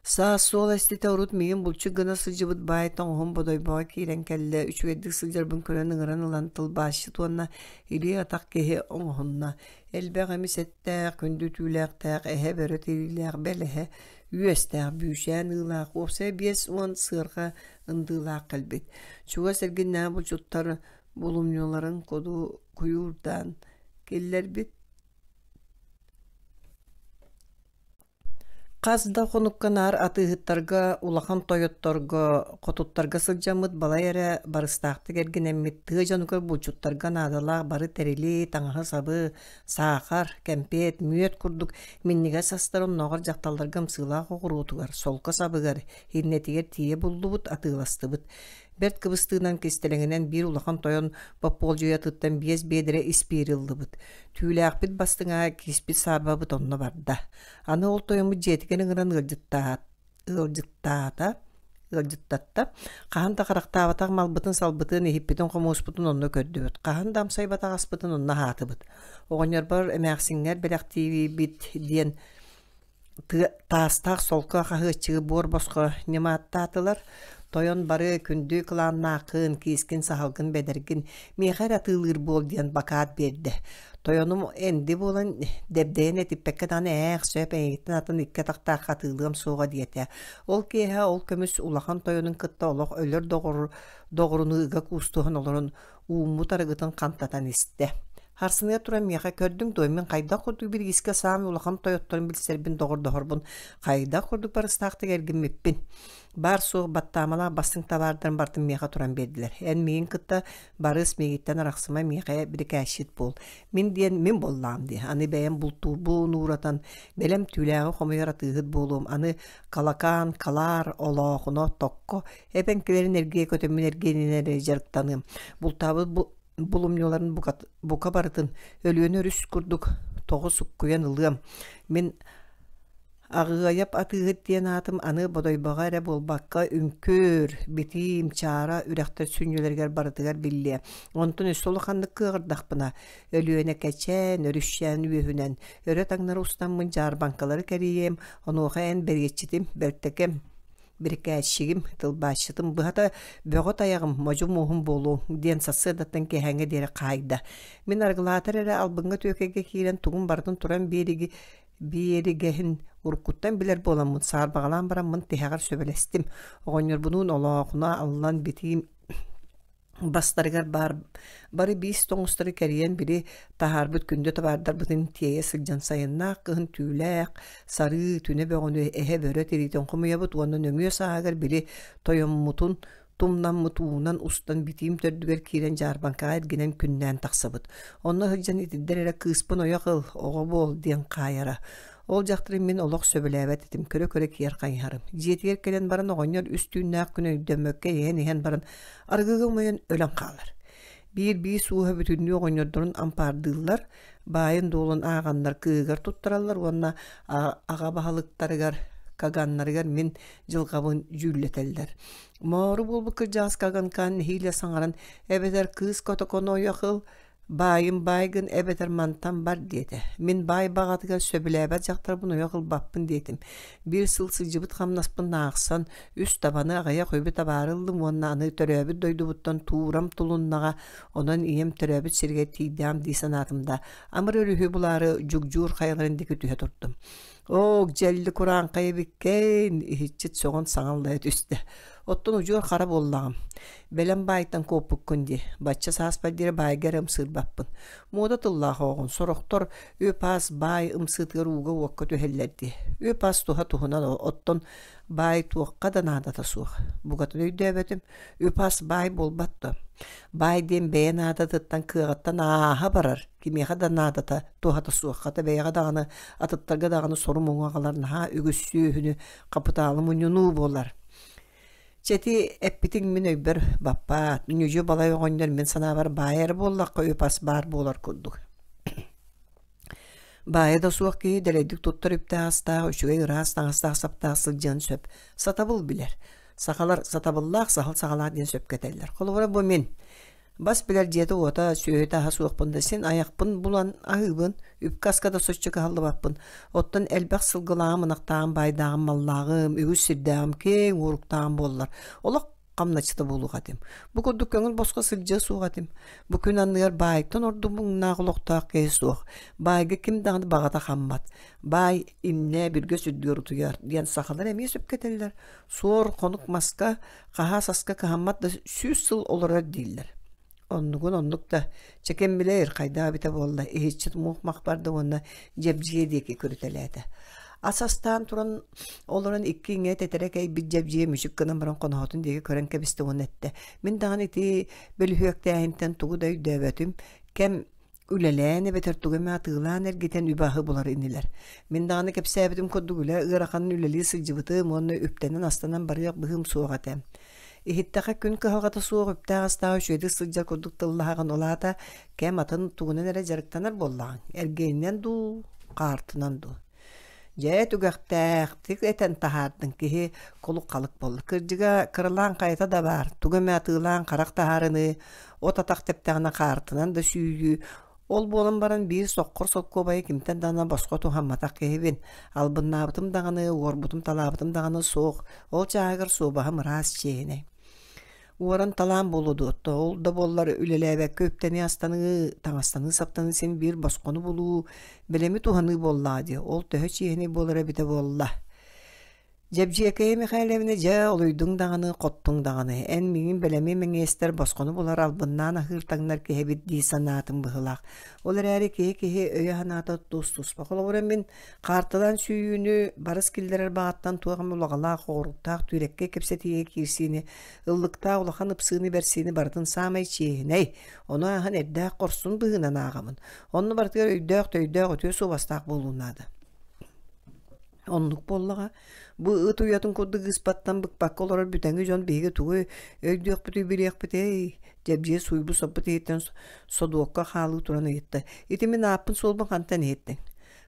Саас суол эститэ урут миигин булчут гына сылдьыбыт баай тоҥуһум Бодойбоҕо киирэн кэллэ, үчүгэйдик сылдьарбын көрөн ыҥыран ылан тылбаасчыт уонна илии-атах киһи оҥоһунна. Элбэх эмис эттээх, күндү түүлээхтээх, эһэ бөрө тириилээх, бэл эһэ үөстээх, бүүчээн ыылаах, уопсайа 50 сыарҕа ындыылаах кэлбит. Чугас эргиннээҕи булчуттар булумньуларын куду куйуурдаан киллэрбит. Хас да хонукка наар атыыһыттарга, улахан тойотторго, хотуттарга сылдьаммыт балай эрэ барыстаахтык эргинэммит тыа дьонугар булчуттарга наадалаах бары тэрили, таҥаһы-сабы, саахар, кэмпиэт, мүөт курдук минньигэс астары оннооҕор дьахталларга ымсыылаах оҕуруотугар, солко сабыгар, иннэтигэр тиийэ буллубут, атыыластыбыт. Бэрт кыбыстыынан кистэлэҥинэн биир улахан тойон боппуолдьуйатыттан биэс биэдэрэ испиири ыллыбыт. Түүлээхпит бастыҥа киспит саарбабыт онно барда. Аны ол тойоммут дьиэтигэр ыҥыран ыалдьыттаата, ыалдьыттатта. Хаһан да харахтаабатах малбытын-салбытын, иһиппитин-хомуоспутун онно көрдүбүт. Хаһан да амсайбатах аспытын онно аһаатыбыт. Оҕонньорбор эмээхсиҥҥэр бэлэхтиибит диэн таастаах солко хаһыаччыгы буор босхо ньымааттаатылар. Тойон бары күндү кылааннааххын, киискин, саһылгын, бэдэргин миэхэ эрэ атыылыыр буол диэн бакаат биэрдэ. Тойонум энди буолан дэбдэйэн этиппэккэ даҕаны ээх сөп эйигиттэн атын икки атахтаахха атыылыам суоҕа диэтэ. Ол киэһэ ол көмүс улахан тойонун кытта олох өлөр доҕоруну ыга куустуһан олорон ууммут арыгытын хантатан истэ. Харсыныа туран миэхэ көрдүҥ дуо, мин хайдах курдук бириискэ саамай улахан тойотторун билсэрбин доҕордоһорбун хайдах курдук барыстаахтык эргиммиппин. Баар-суох баттаамалаах бастыҥ табаардарым барытын миэхэ туран биэрдилэр. Эн миигин кытта барыс миигиттэн арахсыма миэхэ бирикээсчит буол. Мин диэн мин буоллаҕым дии. Аны бэйэм бултуурбун ууратан, бэлэм түүлээҕи хомуйар атыыһыт буолуом. Аны калакаан, калаар, олоохуна, токко эбэҥкилэрин эргийэ көтөммүн эргиэнинэн эрэ дьарыктаныам. Бултаабыт булумньуларын бука барытын Өлүөнэ өрүс курдук тоҕо суккуйан ылыам. Мин Аҕыайап атыыһыт диэн аатым аны Бодойбоҕо эрэ буолбакка Үҥкүр, Битиим, Чаара үрэхтэр сүнньүлэригэр барытыгар биллиэ. Онтон өссө улаханнык кыаҕырдахпына, Өлүөнэ кэчээн, өрүсчээн үөһүнэн өрө таҥнары устаммын дьаарбаҥкалары кэрийиэм, онуоха эн бэриэтчитим, бэртэкэм бирикээччигим, тылбаасчытым, быһата бөҕө тайаҕым, модьу муоһум буолуоҥ диэн сарсыардаттан киэһээҥҥэ диэри хаайда. Мин арыгылаатар эрэ албыҥҥа түөкэйгэ киирэн тугум барытын туран биэриги биэригэһин уруккуттан билэр буоламмын саарбаҕалаан бараммын тиһэҕэр сөбүлэстим. Оҕонньорбунуун олоохуна аллан битиим бастарыгар баар бары биис тоҥустары кэрийэн били таһаарбыт күндү табаардарбытын тиэйэ сылдьан сайыннаах кыһын түүлээх, сарыы, түнэ бөҕөнү эһэ бөрө тириитин хомуйабыт уонна нөҥүө сааһыгар били тойоммутун тумнаммыт уунан устан битиим төрдүгэр киирэн дьаарбаҥкаҕа эргинэн күннээн тахсабыт. Онно сылдьан итирдэр эрэ кыыспын ойох ыл, оҕо буол диэн хаайара. Ол дьахтары мин олох сөбүлээбэт этим, көрө-көрө киэр хайыһарым. Дьиэтигэр кэлэн баран оҕонньор үс түүннээх күн өйдөммөккө иһэн иһэн баран арыгыга умайан өлөн хаалар. Биир биис ууһа бүтүннүү оҕонньордорун ампаардыыллар, баайын-дуолун ааҕаннар кыыһыгар туттараллар уонна аҕа баһылыктарыгар, каганнарыгар мин дьылҕабын дьүүллэтэллэр. Моору буолбут кырдьаҕас каганкаан нэһиилэ саҥаран эбэтэр кыыс котокону ойох ыл, Баайым баайгын эбэтэр мантан бар диэтэ. Мин баай баҕатыгар сөбүлээбэт дьахтарбын ойох ылбаппын диэтим. Биир сыл сылдьыбыт хамнаспын аахсан, үс табаны аҕыйах үбү табаары ыллым уонна аны төрөөбүт дойдубуттан туурам тулуннаҕа, онон ийэм төрөөбүт сиригэр тиийдэҕим дии санаатым да, Амыр өрүһү булаары Дьугдьуур хайаларын диэки түһэ турдум. Оок, дьэлли курааҥхай эбиккэйин, иһиччит сөҕөн саҥа аллайа түстэ. Оттон удьуор хара буоллаҕым. Бэлэм баайтан куоппуккун дии. Бачча сааспар диэри баайга эрэ ымсыырбаппын. Муода тыллаах оҕоҕун сорохтор үп-ас баай ымсыытыгар ууга-уокка түһэллэр дии. Үп-ас туһа туһунан оттон баай туохха да наадата суох. Букатын өйдөөбөтүм. Үп-ас баай буолбат дуо? Баай диэн бэйэ наадатыттан кыаҕыттан ааһа барар кимиэхэ да наадата, туһата суох, хата бэйэҕэ даҕаны, атыттарга даҕаны сору-муҥу аҕалар наһаа үгүс сүөһүнү, хапытаалы мунньунуу буолар. Чэ ити эппитиҥ мин өйбөр баппаат, ньүдьү балай оҕонньор мин санаабар баай эрэ буоллахха үп-ас баар буолар курдук. Баайа да суох киһи дэлэйдик туттар үптээх-астаах, үчүгэй ыраас таҥастаах-саптаах сылдьыан сөп, сатабыл билэр. Сахалар сатабыллаах саһыл саҕалаах диэн сөпкө этэллэр. Холобура бу мин Бас билэр дьиэтэ-уота, сүөһүтэ-аһа суохпун да син айахпын булан аһыыбын, үпкэ-аска да соччо кыһаллыбаппын. Оттон элбэх сылгылааҕым, ынахтааҕым, баайдааҕым, маллааҕым, үгүс сирдээҕим, киэҥ уоруктааҕым буоллар, олох хамначчыта буолуох этим. Бу курдук көҥүл босхо сылдьыа суох этим. Бу күн анныгар баайтан ордук муҥнаах олохтоох киһи суох. Баайга ким даҕаны баҕата хаммат. Баай имнэ бүргэс үрдүгэр утуйар диэн сахалар эмиэ сөпкө этэллэр. Суор хонук маска хаһаас аска кыһаммат да 100 сыл олорор дииллэр. Оннугун оннук да, чэ ким билэр, хайдах эбитэ буолла, иһиччит муох-мах барда уонна дьэбдьиэ диэки көрүтэлээтэ. Ас астаан туран олорон икки иҥэ тэтэрэ кэйбит дьэбдьиэ мүчүк гынан баран хоноһотун диэки көрөн кэбистэ уонна эттэ: «Мин даҕаны ити бөлүһүөктээһинтэн тугу да өйдөөбөтүм, кэм үлэлээн эбэтэр тугу эмэ атыылаан эргитэн үбэ-аһы булар инилэр. Мин даҕаны кэпсээбитим курдук үлэ ыараханын үлэлии сылдьыбытым уонна үптэнэн-астанан барыах быһыым суох этэ. Иһиттэххэ күн кыһалҕата суох үптээх-астаах үчүгэйдик сылдьар курдук тыллаһаҕын, ол аата кэм атын тугунан эрэ дьарыктанар буоллаҕыҥ, эргиэнинэн дуу, хаартынан дуу. Дьэ, түгэхтээхтик этэн таһаардыҥ киһи кулук-халык буолла. Кырдьыга, кыралаан хайата да баар, тугу эмэ атыылаан харах таһаарыныы, от атах тэптэҕинэ хаартынан да сүүйүү, ол буолан баран биир соххор солкуобайы кимтэн даҕаны босхо туһамматах киһибин. Албыннаабытым даҕаны, уорбутум-талаабытым даҕаны суох, ол чааһыгар суобаһым ыраас чиэһинэй. Уоран талаан буолуо дуо, ол да буоллар үлэлээбэккэ үптэнии-астаныы, таҥастаныы-саптаныы син биир босхону булуу, бэлэми туһаныы буоллаҕа дии, ол төһө чиэһинэй буолара эбитэ буолла. Дьэбдьиэкэйэ Михайловна дьэ олуйдуҥ даҕаны, хоттуҥ даҕаны, эн миигин бэлэми мэҥиэстэр босхону булар албыннаан аһыыр-таҥнар киһи эбит дии санаатым быһыылаах. Ол эрээри киһи-киһи өйө-санаата тус-туспа. Холобура мин Хаартылаан сүүйүүнү барыс киллэрэр баҕаттан туох эмэ улаҕалаах, оҕуруктаах түүрэккэй кэпсэтиигэ киирсиини, ыллыктаах улахан ыпсыыны-бэрсиини барытын саамай чиэһинэй, ону ааһан эрдээх хорсун быһыынан ааҕабын. Онно барытыгар өйдөөх-төйдөөх үтүө суобастаах буолуу наада. Оннук буоллаҕа, бу ыт уйатын курдук ыыспаттан быкпакка олорор бүтэҥи дьон биһиги тугу өйдүөхпүтүй билиэхпитэй? Дьэбдьиэ сууйбут-соппут иһиттэн содуокка хаалыы туран ыйытта. Ити мин ааппын-суолбун хантан иһиттиҥ?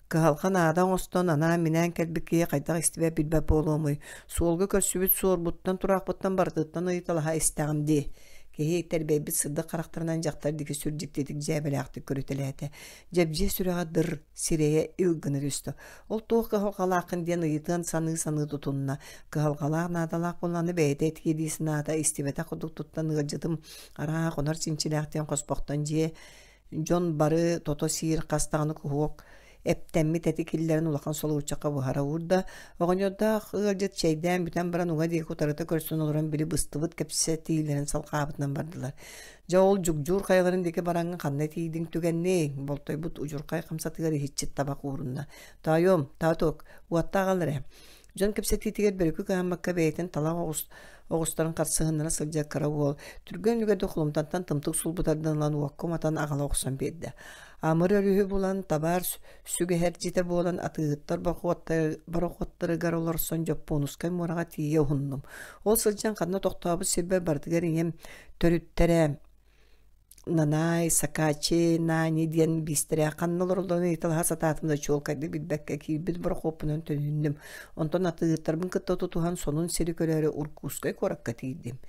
Кыһалҕа наада оҥостон анаан-минээн кэлбит киһи хайдах истибэт билбэт буолуомуй, суолга көрсүбүт суорбуттан, тураахпыттан барытыттан ыйыталаһа истэҕим дии. Киһи тэрбэйбит сырдык харахтарынан дьахтар диэки сүр дьиктитик дьээбэлээхтик көрүтэлээтэ. Дьэбдьиэ сүрэҕэ дыр, сирэйэ ил гына түстэ. Ол туох кыһалҕалааххын диэн ыйытыан саныы-саныы тутунна. Кыһалҕалаах наадалаах буоллаҕына бэйэтэ этиэ дии санаата, истибэтэх курдук туттан ыалдьытым арааһа хонор чинчилээх диэн хоспохтон дьиэ Дьон бары тото сиир хас даҕаны куһуок эптэммит эти киллэрэн улахан солуурчахха буһара уурда. Оҕонньордоох ыалдьыт чэйдээн бүтэн баран уҥа диэки утарыта көрсөн олорон били быстыбыт кэпсэтиилэрин салҕаабытынан бардылар. Дьэ ол дьугдьуур хайаларын диэки бараҥҥын ханна тиийдиҥ түгэнниҥ? Болтойбут удьурхай хамсатыгар иһиччит табах уурунна. Тоойуом, таатук, уотта аҕал эрэ. Дьон кэпсэтиитигэр бөрүкү кыһаммакка бэйэтин талах оҕус оҕустарын харсыһыннара сылдьар кыра уол түргэн үлүгэрдик холумтантан тымтык сулбутардан ылан уокка уматан аҕала охсон биэрдэ. Амыр өрүһү булан, табаар сүгэһэрдьитэ буолан атыыһыттар борохуоттарыгар олорсон Дьоппуонускай муораҕа тиийэ уһуннум. Ол сылдьан ханна тохтообут сирбэр барытыгар ийэм төрүттэрэ Нанаай, Сакачи, Нани диэн биистэрэ ханна олороллорун ыйыталаһа сатаатым да чуолкайдык билбэккэ киирбит борохуоппунан төнүннүм. Онтон атыыһыттарбын кытта тутуһан сонун сири көрөөрү Уркуускай куоракка тиийдим.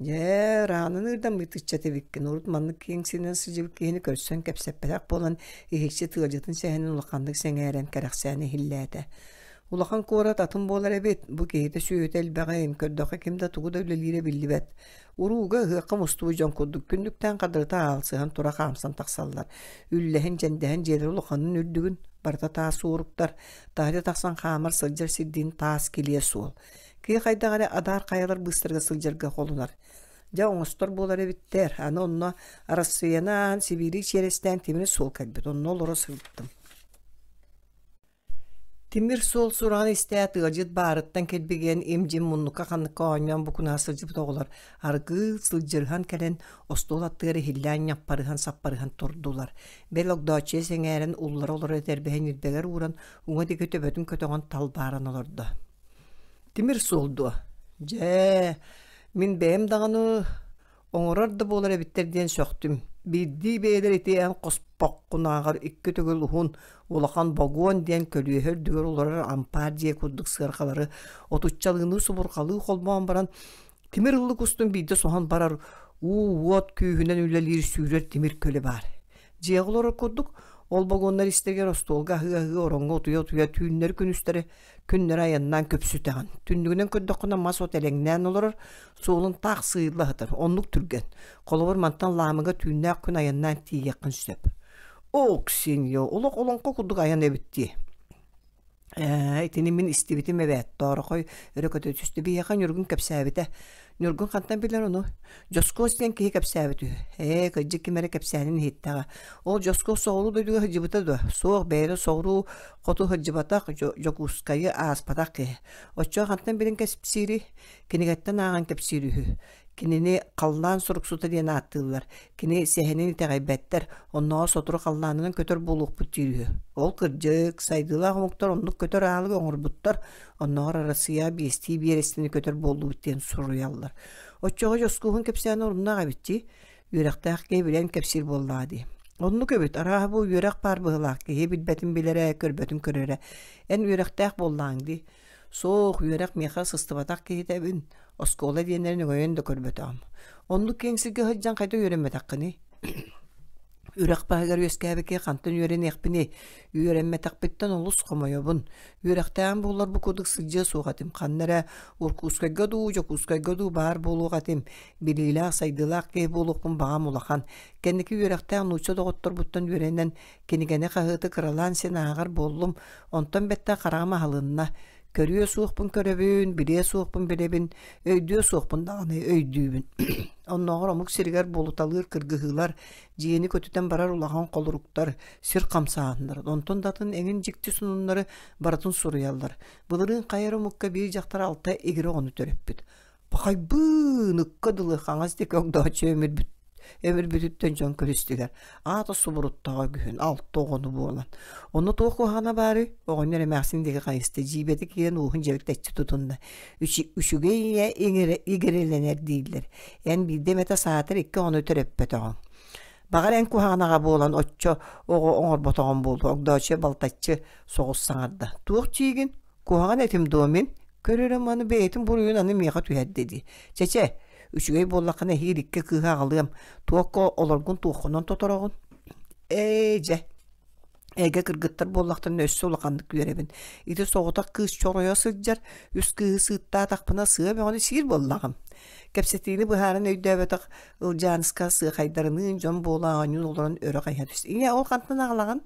Дьэ, ыраанан ыырдаммыт ыччат эбиккин, урут маннык киэҥ сиринэн сылдьыбыт киһини көрсөн кэпсэппэтэх буолан, иһиччи тыалдьытын сэһэнин улаханнык сэҥээрэн, кэрэхсээн иһиллээтэ. Улахан куорат атын буолар эбит, бу киһитэ сүөһүтэ элбэҕин, көрдөххө ким да тугу да үлэлиирэ биллибэт. Урууга ыһыахха мустубут дьон курдук күннүктээн хадырыта аалсыһан тура хаамсан тахсаллар. Үллэһин, дьэндэһэн дьиэлэрэ улаханын үрдүгүн, барыта таас уоруктар, таһырдьа тахсан хаамар сылдьар сирдиин таас килиэ суол. Киһи хайдах эрэ адаар хайалар быыстарыгар сылдьарга холунар. Дьэ оҥостор буолар эбиттэр. Аны онно Арассыыйаны ааһан Сибиири чиэрэстээн тимир суол кэлбит. Онно олоро сырыттым. Тимир суол сураҕын истээт, ыалдьыт баарыттан килбигийэн им-дьим муннукка-ханныкка оонньоон букунаһа сылдьыбыт оҕолор аргыый сылдьырыһан кэлэн, остуол аттыгар иһиллээн ньаппарыһан-саппарыһан турдулар. Бэл Огдооччуйа сэҥээрэн уллара олорор этэрбэһин үрдэгэр ууран, уҥа диэки төбөтүн көтөҕөн талбааран олордо. Тимир суол дуо? Дьэ, мин бэйэм даҕаны оҥорор да буолар эбиттэр диэн сөхтүм. Биирдии бэйэлэр ити эн хоспоххунааҕар икки төгүл уһун, улахан богуон диэн көлүөһэ үрдүгэр олорор ампаар дьиэ курдук сыарҕалары отуччалыыныы субурҕалыы холбоон баран, тимир ыллык устун биирдэ соһон барар уу-уот күүһүнэн үлэлиир сүүрэр тимир көлө баар. Дьиэҕэ олорор курдук, ол богуоннар истэригэр остуолга аһыы-аһыы ороҥҥо утуйа-утуйа түүннэри-күнүстэри Күннэри айаннаан көпсүтэҕин. Түннүгүнэн көрдөххүнэ мас от элэҥнээн олорор, суолун таах сыыйылла сытар. Оннук түргэн. Холобур, мантан Лаамыга түүннээх күн айаннаан тиийиэххин сөп. Оо, Ксенья, олох олоҥхо курдук айан эбит дии. Ээ, итини мин истибитим эбээт, Тоорохой өрө көтө түстэ. Биһиэхэ Ньургун кэпсээбитэ. Ньургун хантан билэр ону? Дьоскуос диэн киһи кэпсээбит үһү. Ээ, кырдьык ким эрэ кэпсээнин иһиттэҕэ. Ол Дьоскуос соҕуруу дойдуга сылдьыбыта дуо? Суох, бэйэтэ соҕуруу хоту сылдьыбатах, Дьокуускайы ааспатах киһи. Оччоҕо хантан билэн кэпсиирий? Кинигэттэн ааҕан кэпсиир үһү. Кинини халлаан суруксута диэн ааттыыллар. Кини сэһэнин итэҕэйбэттэр, оннооҕор сотору халлаанынан көтөр буолуохпут диир үһү. Ол кырдьык, сайдыылаах омуктар оннук көтөр аалыгы оҥорбуттар, оннооҕор Арассыыйаҕа биэстии биэрэстэни көтөр буоллубут диэн суруйаллар. Оччоҕо Дьоскуоһун кэпсээнэ оруннаах эбит дии. Үөрэхтээх киһи билэн кэпсиир буоллаҕа дии. Оннук эбит, арааһа бу үөрэх баар быһыылаах, киһи билбэтин билэрэ, көрбөтүн көрөрө. Эн үөрэхтээх буоллаҕыҥ дии. Суох, үөрэх миэхэ сыстыбатах киһитэбин, оскуола диэннэрин өҥөйөн да көрбөтөҕүм. Оннук киэҥ сиргэ сылдьан хайда үөрэммэтэххиний? Үрэх баһыгар үөскээбит киһи хантан үөрэниэхпиний? Үөрэммэтэхпиттэн олус хомойобун. Үөрэхтээҕим буоллар бу курдук сылдьыа суох этим. Ханна эрэ Уркуускайга дуу, Дьокуускайга дуу баар буолуох этим. Билиилээх, сайдыылаах киһи буолуохпун баҕам улахан. Кэнники үөрэхтээх нуучча доҕотторбуттан үөрэнэн, кинигэни хаһыаты кыралаан син ааҕар буоллум. Онтон бэттэх хараҕым аһылынна. Көрүө суохпун көрөбүн, билиэ суохпун билэбин, өйдүө суохпун даҕаны өйдүүбүн. Оннооҕор омук сиригэр буолуталыыр кыргыһыылар, дьиэни көтүтэн барар улахан холоруктар, сир хамсааһыннара, онтон да атын эҥин дьикти сонуннары барытын суруйаллар. Былырыын хайа эрэ омукка биир дьахтар алта игирэ оҕону төрөппүт. Пахайбыын, ыкка дылы хаҥас диэки огдооччу өмүрбүт өмүрбүтүттэн дьон көрүстүлэр. Аата субуруттаҕа күһүн алта оҕону буолан. Онно туох куһаҕана баарый? Оҕонньор эмээхсин диэки хайыста, дьиибэтэ киирэн ууһун дьэбиктэччи тутунна. Үчүгэй ийэ игирэлэнэр дииллэр. Эн биирдэ эмэтэ саатар икки оҕону төрөппөтөҕүҥ. Баҕар эн куһаҕанаҕа буолан оччо оҕо оҥорботоҕум буолуо, Огдооччуйа балтаччы соҕус саҥарда. Туох дьиигин? Куһаҕан этим дуо мин? Көрөрөм аны бэйэтин буруйун аны миэхэ түһэрдэ дии. Чэчэ, үчүгэй буоллаххына эһиил икки кыыһы аҕалыам. Туохха олоргун туоххунан тотороҕун? Ээ дьэ, эгэ кыргыттар буоллахтарына өссө улаханнык үөрэбин. Ити соҕотох кыыс чоройо сылдьар, үс кыыһы сыыттаатахпына сыа бөҕөнү сиир буоллаҕым. Кэпсэтиини быһааран өйдөөбөтөх Ылдьааныска сыахайдарыныын дьон буола оонньуун олорон өрө хайа түстэ. Ийэ, ол хантан аҕалаҕын?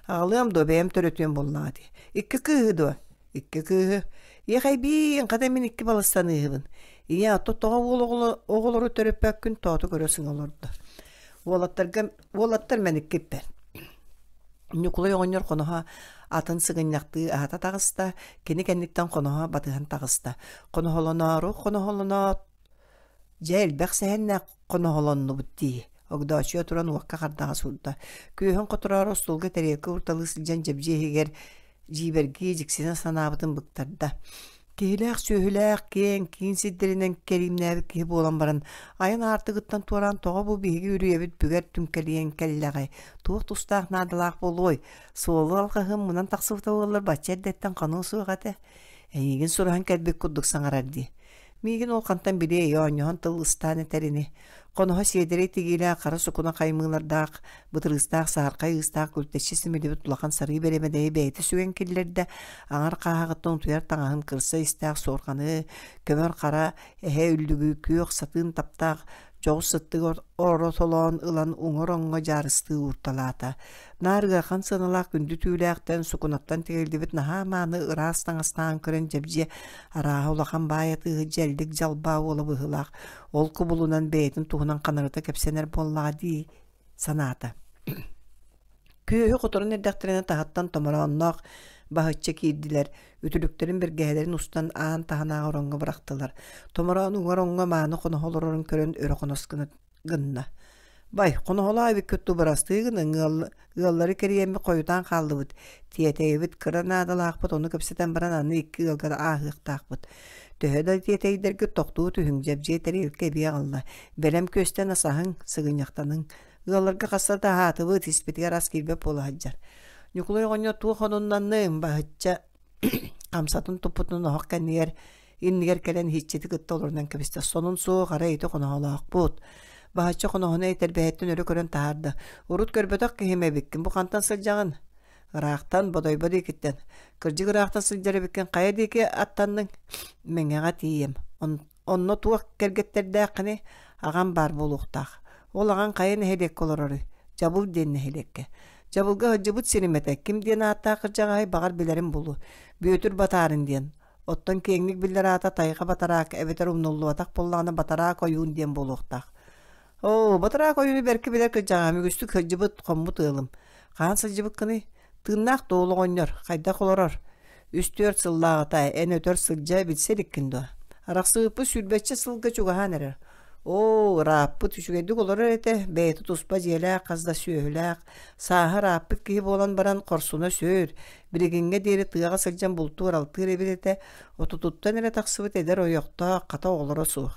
Аҕалыам дуо, бэйэм төрөтүөм буоллаҕа дии. Икки кыыһы дуо? Икки кыыһы. Иэхэйбиин, хата мин икки балыстаныыһыбын. Ийэ, ото тоҕо уол оҕолору төрөппөккүн тоото көрө сыҥа олордо. Уолаттарга уолаттар мэниккиппэр. Ньукулай оҕонньор хоноһо атын сыгынньахтыы аһата таҕыста, кини кэнниттэн хоноһо батыһан таҕыста. Хоноһолоноору хоноһолоноот Дьэ элбэх сэһэннээх хоноһолоннубут дии, Огдооччуйа туран уокка хардаҕа суурда. Күөһүн хотороору остуолга тэриэлкэ уурталыы сылдьан дьэбдьиэ иһигэр дьиибэргии дьиксинэ санаабытын быктарда. Киһилээх-сүөһүлээх, киэҥ, киин сирдэринэн кэриимнээбит киһи буолан баран, айан аартыгыттан туораан тоҕо бу биһиги үрүйэбит бүгэр түҥкэлийэн кэллэҕэй, туох тустаах наадалаах буолуой, суолу алҕаһым мунан тахсыбыта буоллар бачча эрдэттэн хонуо суох этэ. Эйигин сураһан кэлбит курдук саҥарар дии. Миигин ол хантан билиэй, оонньоһон тыл ыстаан этэр ини. Хоноһо сиэдэрэй тигиилээх хара сукуна хаймыылардаах, бытырыыстаах саһархай ыыстаах күлтэччи симилибит улахан сарыы бэрэмэдэйи бэйэтэ сүгэн киллэрдэ, аҥар хааһаҕыттан утуйар таҥаһын кырса истээх суорҕаны, көмөр хара эһэ үллүгү, күөх сатыын таптаах дьоҕус сыттыгы оротолоон ылан уҥа ороҥҥо дьаарыстыы уурталаата. Наар ыарахан сыаналаах күндү түүлээхтэн, сукунаттан тигиллибит наһаа мааны ыраас таҥастаан көрөн дьэбдьиэ арааһа улахан баай атыыһыт дьэллик дьалбаа уола быһыылаах, ол кубулунан бэйэтин туһунан ханарыта кэпсэнэр буоллаҕа дии санаата. Күөһү хоторон эрдэхтэринэ таһыттан томороонноох баһычча киирдилэр, үтүлүктэрин бэргэһэлэрин устан аан таһынааҕы ороҥҥо бырахтылар. Томороон уҥар оҥҥо мааны хоноһо олорорун көрөн өрө хонос гынна. Бай, хоноһолоо эбиккит дуу бырастыы гыныҥ, ыаллары кэрийэммит хойутаан хааллыбыт, тиэтэйэбит, кыра наадалаахпыт, ону кэпсэтэн баран аны икки ыалга ааһыахтаахпыт. Төһө да тиэтэйдэргит тохтуу түһүҥ, дьэбдьиэ тэриэлкэ эбии аҕалла. Бэлэм күөстэн асаһыҥ, сыгынньахтаныҥ. Ыалларга хаста да аһаатыбыт, испитигэр ас киирбэт буола сылдьар. Ньукулай оҕонньор туох онуннанным, баһычча хамсатын туппутунан оһох кэннигэр иннигэр кэлэн иһиччити кытта олорунан кэбистэ. Сонун суох, арай ити хоноһолоохпут. Баһычча хоноһону этэрбэһиттэн өрө көрөн таһаарда. Урут көрбөтөх киһим эбиккин, бу хантан сылдьаҕын? Ыраахтан, Бодойбо диэкиттэн. Кырдьык ыраахтан сылдьар эбиккин, хайа диэки аттанныҥ? Мэҥэҕэ тиийэм. Онно туох кэргэттэрдээххиний? Аҕам баар буолуохтаах. Ол аҕаҥ хайа нэһилиэккэ олороруй? Дьабыл диэн нэһилиэккэ. Дьабылга сылдьыбыт сирим этэ. Ким диэн ааттаах кырдьаҕаһай баҕар билэрим буолуо. Бүөтүр Батаарын диэн. Оттон киэҥник биллэр аата Тайҕа Батараак эбэтэр умнуллубатах буоллаҕына Батараак ойуун диэн буолуохтаах. Оо, Батараак ойууну бэркэ билэр кырдьаҕаһым үгүстүк сылдьыбыт, хоммут ыалым. Хаһан сылдьыбыккыный? Тыыннаах дуо ол оҕонньор? Хайдах олорор? Үс-түөрт сыллааҕыта эн өтөр сылдьа билсэ иликкин дуо? Арахсыбыппыт сүүрбэччэ сылга чугаһаан эрэр. Оо, ырааппыт, үчүгэйдик олорор этэ, бэйэтэ туспа дьиэлээх, хас да сүөһүлээх, сааһа ырааппыт киһи буолан баран хорсуна сүр, билигиҥҥэ диэри тыаҕа сылдьан бултуур-алтыыр эбит этэ, отутуттан эрэ тахсыбыт эдэр ойохтоох, хата оҕолоро суох.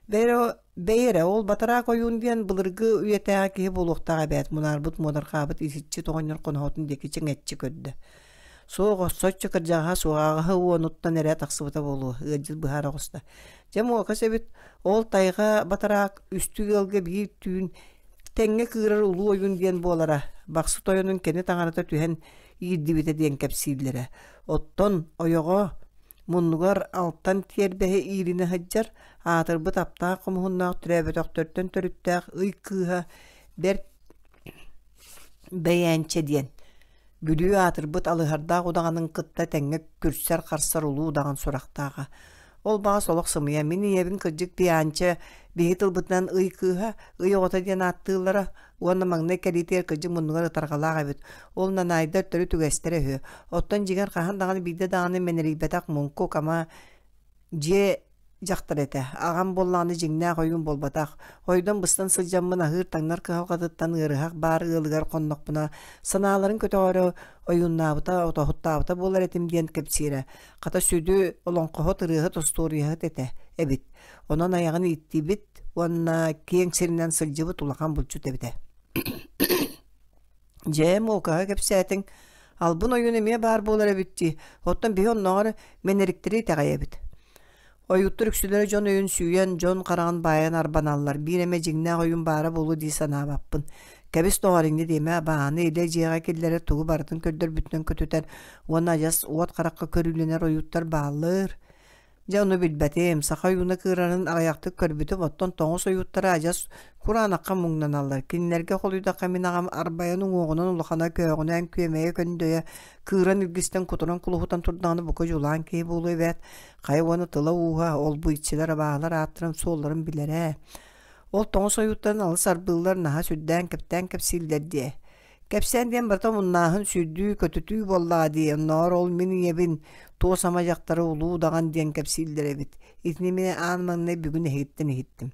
Бэйэ Бэйи эрэ, ол батараак ойуун диэн былыргы үйэтээҕи киһи буолуохтаах эбээт, мунаарбыт муодарҕаабыт исиччит оҕонньор хоноһотун диэки чиҥэччи көрдө. Суох, соччо кырдьаҕаһа суох, аҕаһы уонуттан эрэ тахсыбыта буолуо, ыалдьыт быһаара оҕуста. Дьэ, муокас эбит, ол тайҕа батараак үстүү ыалга биир түүн тэҥҥэ кыырар улуу ойуун диэн буолара, Бахсы тойонун кини таҥарата түһэн иирдибитэ диэн кэпсииллэрэ. Оттон ойоҕо Муннугар алтан тиэрбэһи иилинэ сылдьар, аатырбыт аптаах хомуһуннаах төрөөбөтөхтөртөн төрүттээх ый кыыһа бэрт Бэйээнчэ диэн Бүлүү аатырбыт алыһардаах удаҕанын кытта тэҥҥэ күрсэр-харсар улуу удаҕан сурахтааҕа. Ол баҕас олох сымыйа. Мин ийэбин кырдьык Бианча биһи тылбытынан ый кыыһа, ый оҕото диэн ааттыыллара уонна маҥнай кэлиитигэр кырдьык муннугар ытарҕалаах эбит. Ол нанаайдар төрүт үгэстэрэ үһү. Оттон дьиҥэр хаһан даҕаны биирдэ даҕаны мэнэрийбэтэх муҥкук ама дьиэ дьахтар этэ. Аҕам буоллаҕына дьиҥнээх ойуун буолбатах. Ойдон быстан сылдьаммын аһыыр-таҥнар кыһалҕатыттан ыарыһах баар ыалыгар хоннохпуна санааларын көтөҕөрө ойууннаабыта, отоһуттаабыта буолар этим диэн кэпсиирэ. Хата сүдү олоҥхоһут, ырыаһыт, остуоруйаһыт этэ эбит. Онон айаҕын ииттибит уонна киэҥ сиринэн сылдьыбыт улахан булчут эбитэ. Дьэ, муокаһа кэпсээтиҥ. Албын ойуун эмиэ баар буолар эбит дии. Оттон биһи оннооҕор мэнэриктэри итэҕэйэбит. Ойууттар үксүлэрэ дьон өйүн сүүйэн, дьон хараҕын баайан арбаналлар. Биир эмэ дьиҥнээх ойуун баара буолуо дии санаабаппын. Кэбис доҕор, инньэ диэмэ, абааһыны илэ дьиэҕэ киллэрэр тугу барытын көрдөрбүтүнэн көтүтэр уонна адьас уот харахха көрүүлэнэр ойууттар бааллар. Дьэ ону билбэтим, саха ойууна кыырарын аҕыйахтык көрбүтүм, оттон тоҥус ойууттара адьас кураанахха муҥнаналлар. Кинилэргэ холуйдахха мин аҕам арбайан уҥуоҕунан улахана көөҕүнээн күөмэйэ көндөйө кыыран илгистэн кутуран кулуһутан турдаҕына бука дьулаан киһи буолуо эбээт. Хайа уонна тыла ууһа, ол-бу иччилэр абааһылар ааттарын суолларын билэрэ. Ол тоҥус ойууттарын алыс арбыыллар наһаа сүрдээн-кэптээн кэпсииллэр диэ. Кэпсээн диэн барыта омуннааһын, сүүрдүү, көтүтүү буоллаҕа дии, оннооҕор ол мин ийэбин, туос ама дьахтары улуу удаҕан диэн кэпсииллэр эбит. Итини мин аан маҥнай бүгүн эһигиттэн иһиттим.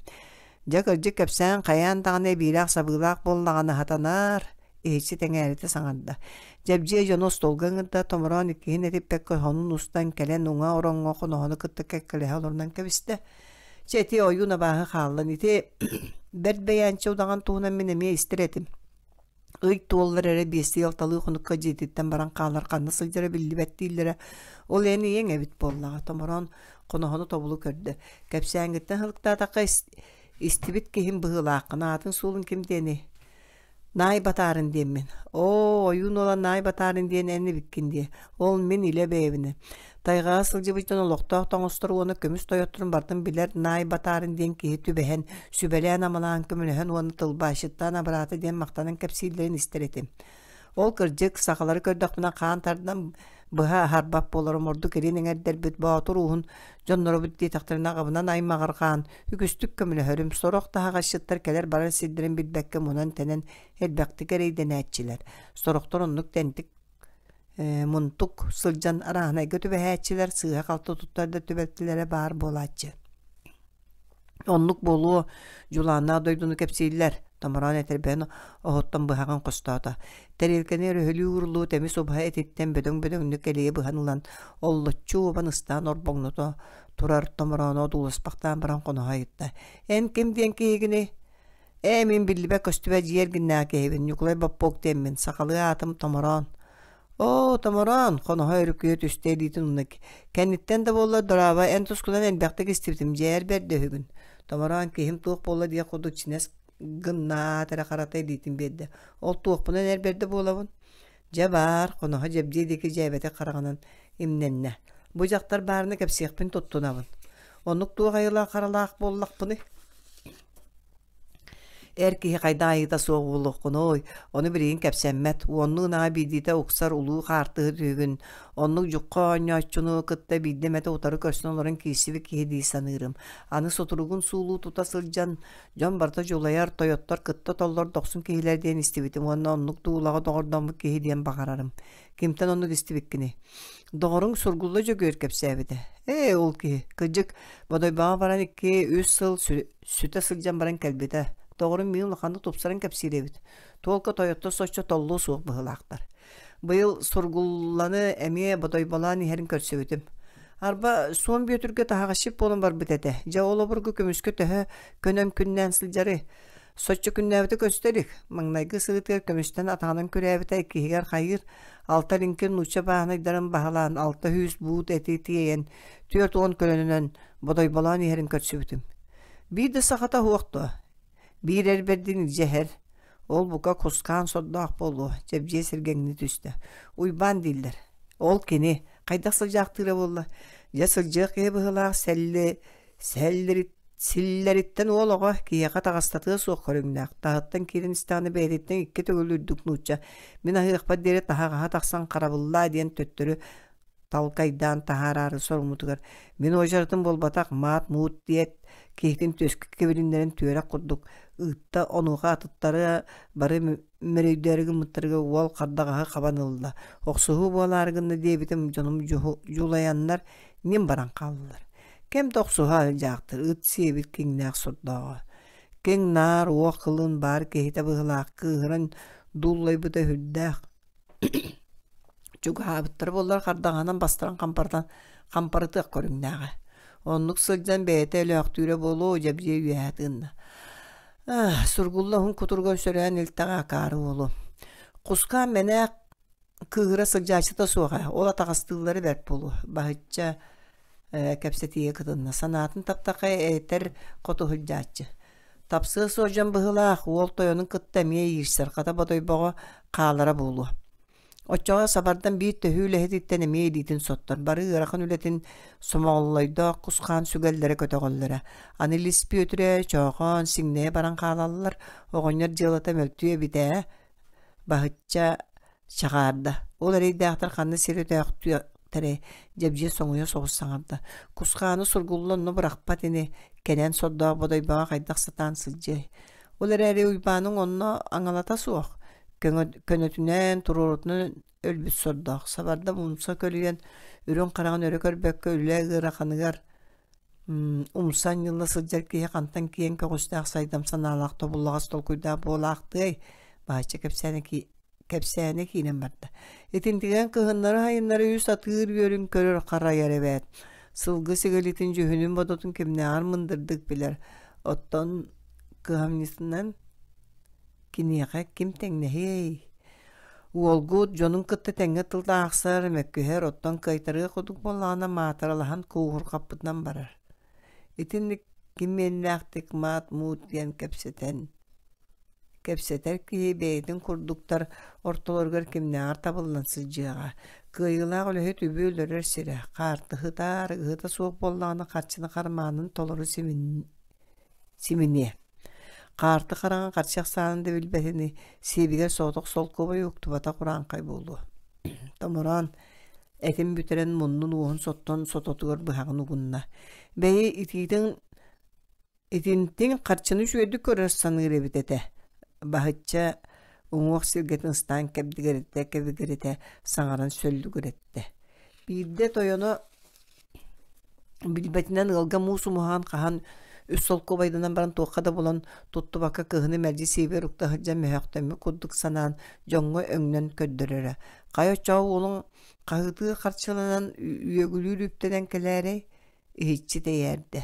Дьэ, кырдьык кэпсээн хайаан даҕаны эбиилээх-сабыылаах буоллаҕына сатанаар, иһиччи тэҥээритэ саҥарда. Дьэбдьиэ дьону остуолга ыҥырда, томороон иккиһин этиппэккэ сонун устан кэлэн уҥа ороҥҥо хоноһону кытта кэккэлэһэ олорунан кэбистэ. Чэ, ити ойуун абааһы хааллан, ити бэрт бэйээнчэ удаҕан туһунан мин эмиэ истэр этим. Ый туоллар эрэ биэстии-алталыы хонукка дьиэтиттэн баран хаалар ханна сылдьара биллибэт дииллэрэ. Ол эн ийэҥ эбит буоллаҕа, томороон хоноһону тобулу көрдө. Кэпсээҥҥиттэн сылыктаатахха истибит киһим быһыылааххын, аатын-суолун ким диэний? Наай Батаарын диэммин. Оо, ойуун уола Наай Батаарын диэн эн эбиккин дии. Ол мин илэ бэйэбинэ. Тайҕаҕа сылдьыбыт дьон олохтоох тоҥустар уонна көмүс тойотторун барытын билэр Наай Батаарын диэн киһи түбэһэн, сүбэлээн-амалаан көмөлөһөн уонна тылбаасчыттаан абыраата диэн махтанан кэпсииллэрин истэр этим. Ол кырдьык, сахалары көрдөхпүнэ хаан тардан быһа аһарбат буоларым ордук илин эҥэрдэрбит Боотур ууһун дьонноробут диэтэхтэринэ аҕабынан аймаҕырҕаан үгүстүк көмөлөһөрүм, сорох таһаҕасчыттар кэлэр-барар сирдэрин билбэккэ мунан-тэнэн элбэхтик эрэйдэнээччилэр, сорохтор оннук тэнтик мунтук сылдьан арааһынайга түбэһээччилэр, сыыһа-халты туттар да түбэлтэлэрэ баар буолааччы. Оннук буолуо, дьулааннаах дойдуну кэпсииллэр, томороон этэрбэһин оһоттон быһаҕын хостоото. Тэриэлкэни өрөһөлүү ууруллубут эмис убаһа этиттэн бөдөҥ-бөдөҥнүк элийэ быһан ылан, оллоччу уобан ыстаан орбоҥното турар томороону одууласпахтаан баран хоноһо ыйытта: «Эн ким диэн киһигиний?» «Ээ, мин биллибэт-көстүбэт дьиэ эргиннээх киһибин, Ньукулай Боппуок диэммин, сахалыы аатым Томороон». «Оо, Томороон!» хоноһо өрүкүйэ түстэ илиитин уна «Кэнниттэн да буоллар, дорообо, эн тускунан элбэхтик истибитим, дьээр бэрдэ үһүгүн». Томороон киһим туох буолла диэх курдук чинэс гыннаат эрэ харата илиитин биэрдэ. «Ол туохпунан эр бэрдэ буолабын?» Дьэ баар, хоноһо дьэбдиэ диэки дьээбэтик хараҕынан имнэннэ. «Бу дьахтар баарына кэпсиэхпин туттунабын. Оннук туох айылаах харалаах буоллахпыный?» Эр киһи хайдах айыыта суох буолуоххунуй, ону билигин кэпсэммэт, уоннуу ынаҕа биирдиитэ уксар улуу хаартыһыт үһүгүн, оннук дьукка оонньооччуну кытта биирдэ эмэтэ утары көрсөн олорон киирсибит киһи дии саныырым. Аны сутуругун суулуу тута сылдьан, дьон барыта дьулайар, тойоттор кытта толлор дохсун киһилэр диэн истибитим уонна оннук дуулаҕа доҕордоммут киһи диэн баҕарарым. Кимтэн оннук истибиккиний? Доҕоруҥ Сургулла Дьөгүөр кэпсээбитэ. Ээ, ол киһи, кырдьык, Бодойбоҕо баран 2-3 сыл сүтэ сылдьан баран кэлбитэ. Доҕорум миигин улаханнык тупсаран кэпсиир эбит. Туолка тойоттор соччо толлуо суох быһыылаахтар. Быйыл Сургулланы эмиэ Бодойболоон иһэрин көрсүбүтүм. Арба, Суон Бүөтүргэ таһаҕасчыт буолан барбыт этэ. Дьэ, ол обургу көмүскэ төһө көнөн күннээн сылдьарый? Соччо күннээбитэ көстө илик. Маҥнайгы сырыытыгар көмүстэн атаҕынан күрээбитэ иккиһигэр хайыыр, алта лиҥкир нуучча бааһынайдарын баһылаан, 600 буут эти тиэйэн, 40 көлөнөнөн Бодойболоон иһэрин көрсүбүтүм. Биир да сахата суох дуо? Биир эр бэрдин илдьэ иһэр. Ол бука кускаан сордоох буолуо, Дьэбдьиэ сиргэҥнии түстэ. Уйбаан дииллэр. Ол кини. Хайдах сылдьаахтыыра буолла? Дьэ сылдьыах киһи быһыылаах сэлли сэллирит силлэриттэн уол оҕо киһиэхэ таҕыстатыа суох көрүҥнээх, таһыттан киирэн истэҕинэ бэйэтиттэн икки төгүл үрдүк нуучча «Мин аһыахпар диэри таһаҕаһа тахсан харабыллаа» диэн төттөрү талкайдаан таһаараары соруммутугар «Мин уочаратым буолбатах, маат-муут» диэт киһитин түөскэ кэбилиннэрэн түөрэх курдук ыытта, онуоха атыттары бары мөрөйдөөрү гыммыттарыгар уол хардаҕаһы хабан ылла. Охсуһуу буолаары гынна диэбитим дьонум дьулайаннар ньим баран хааллылар. Кэм да охсуһа сылдьаахтар, ыт сиэбит киҥнээх сордооҕо. Киҥ-наар уох кылын баар киһитэ быһыылаах кыыһыран дууллайбыта сүрдээх. Чугаһаабыттара буоллар хардаҕаһынан бастаран хампарытан хампарытыах көрүҥнээҕэ. Оннук сылдьан бэйэтэ өлөөхтүүрэ буолуо дьэбдьиэ үөһэ тыынна. Сургулла уһун кутуругар сөрөөн илтэҕэ акаары уолу. Кускаан мэнээк кыыһыра сылдьааччыта суох ээ, ол атаҕастыыллара бэрт буолуо. Баһычча кэпсэтиигэ кытынна. Санаатын таптаха этэр хоту сылдьааччы. Тапсыа суох дьон быһыылаах, уол тойонун кытта эмиэ иирсэр, хата Бодойбоҕо хаалара буолуо. Оччоҕо сабардан биир төһүү үлэһититтэн эмиэ илиитин соттор, бары ыарахан үлэтин сомоҕоллойдоох кус-хаан сүгэллэрэ көтөҕөллөрө. Аны Лис Бүөтүрэ, Чоохоон, Сиҥнэйэ баран хаалаллар, оҕонньор дьыалата мөлтүө эбит ээ Баһычча чаҕаарда. Ол эрэйдээхтэр ханна сир өтөөхтүөхтэрэй, Дьэбдьиэ соҥуйа соҕус саҥарда. Кусхааны сургулла онно бырахпат ини, кэнэн сордоох Бодойбоҕо хайдах сатаан сылдьыай. Ол эрээри Уйбааныҥ онно аҥалата суох, көнөтүнэн, туруорутунан өлбүт сордоох. Сабарда умса көлүйэн, үрүҥ хараҕын өрө көрбөккө үлэ ыараханыгар умса анньылла сылдьар киһи хантан киэҥ көҕүстээх сайдам санаалаах тобуллаҕас толкуйдаах буолаахтыай баачча кэпсээнэ кэпсээнэ киирэн барда итинтигэн кыһыннары-сайыннары үс атыыр үөрүн көрөр харайар эбээт сылгы сигилитин дьүһүнүн бодотун кимнээҕэр мындырдык билэр оттон кыһамньытынан. Киниэхэ ким тэҥнэһиэй? Уолгут дьонун кытта тэҥҥэ тыл аахсар, мөккүһэр, оттон кыайтарыах курдук буоллаҕына маатыралаһан кууһурҕаппытынан барар. Итинник кимиэннээхтик маат-муут диэн кэпсэтэн кэпсэтэр киһи бэйэтин курдуктар ортолоругар кимнээҕэр табыллан сылдьыаҕа. Кыайыылаах үлэһит үбү өлөрөр сирэ, хаартыһыта, арыгыһыта суох буоллаҕына харчыны хармаанын толору симиниэ. Хаарты хараҥа харчы ахсаанын да билбэтини, сиэбигэр соҕотох солкуобай уктубатах урааҥхай буолуо. Томороон этин бүтэрэн муннун уоһун соттон сототугар быһаҕын угунна. Бэйи итиитин итинтиҥ харчыны үчүгэйдик көрөр саныыр эбит этэ. Баһычча уҥуох сиргэтин ыстаан кэбдигэритэ-кэбигиритэ саҥаран сөллүгүрэттэ. Биирдэ тойоно Билбэтинэн ыалга муус умуһаан хаһан үс солкуобайданан баран туохха да булан туттубакка кыһыны мэлдьи сиэбигэр укта сылдьан мөһөөхтөммүт курдук санаан дьоҥҥо өҥнөн көрдөрөрө. Хайа оччоҕо уолуҥ хаһыытыы харчыланан үөгүлүүр үптэнэн кэлээрэй иһиччи тэйээрдэ.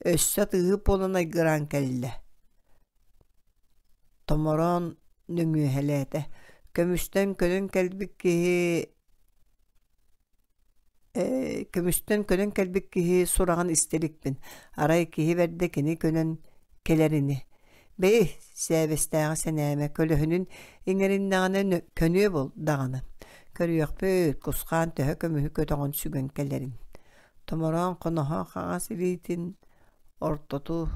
Өссө атыыһыт буолан айгыраан кэллэ. Томороон нөҥүөһэлээтэ. Көмүстэн көнөн кэлбит киһи Көмүстэн көнөн кэлбит киһи сураҕын истэ иликпин, арай киһи бэрдэ кини көнөн кэлэр ини. Бэйи, сээбэстээҕи сэнээмэ, көлөһүнүн иҥэриннэҕинэ көнүө буол даҕаны. Көрүөхпүт, кусхаан төһө көмүһү көтөҕөн сүгэн кэлэрин. Томороон хоноһо хаҥас илиитин ортоту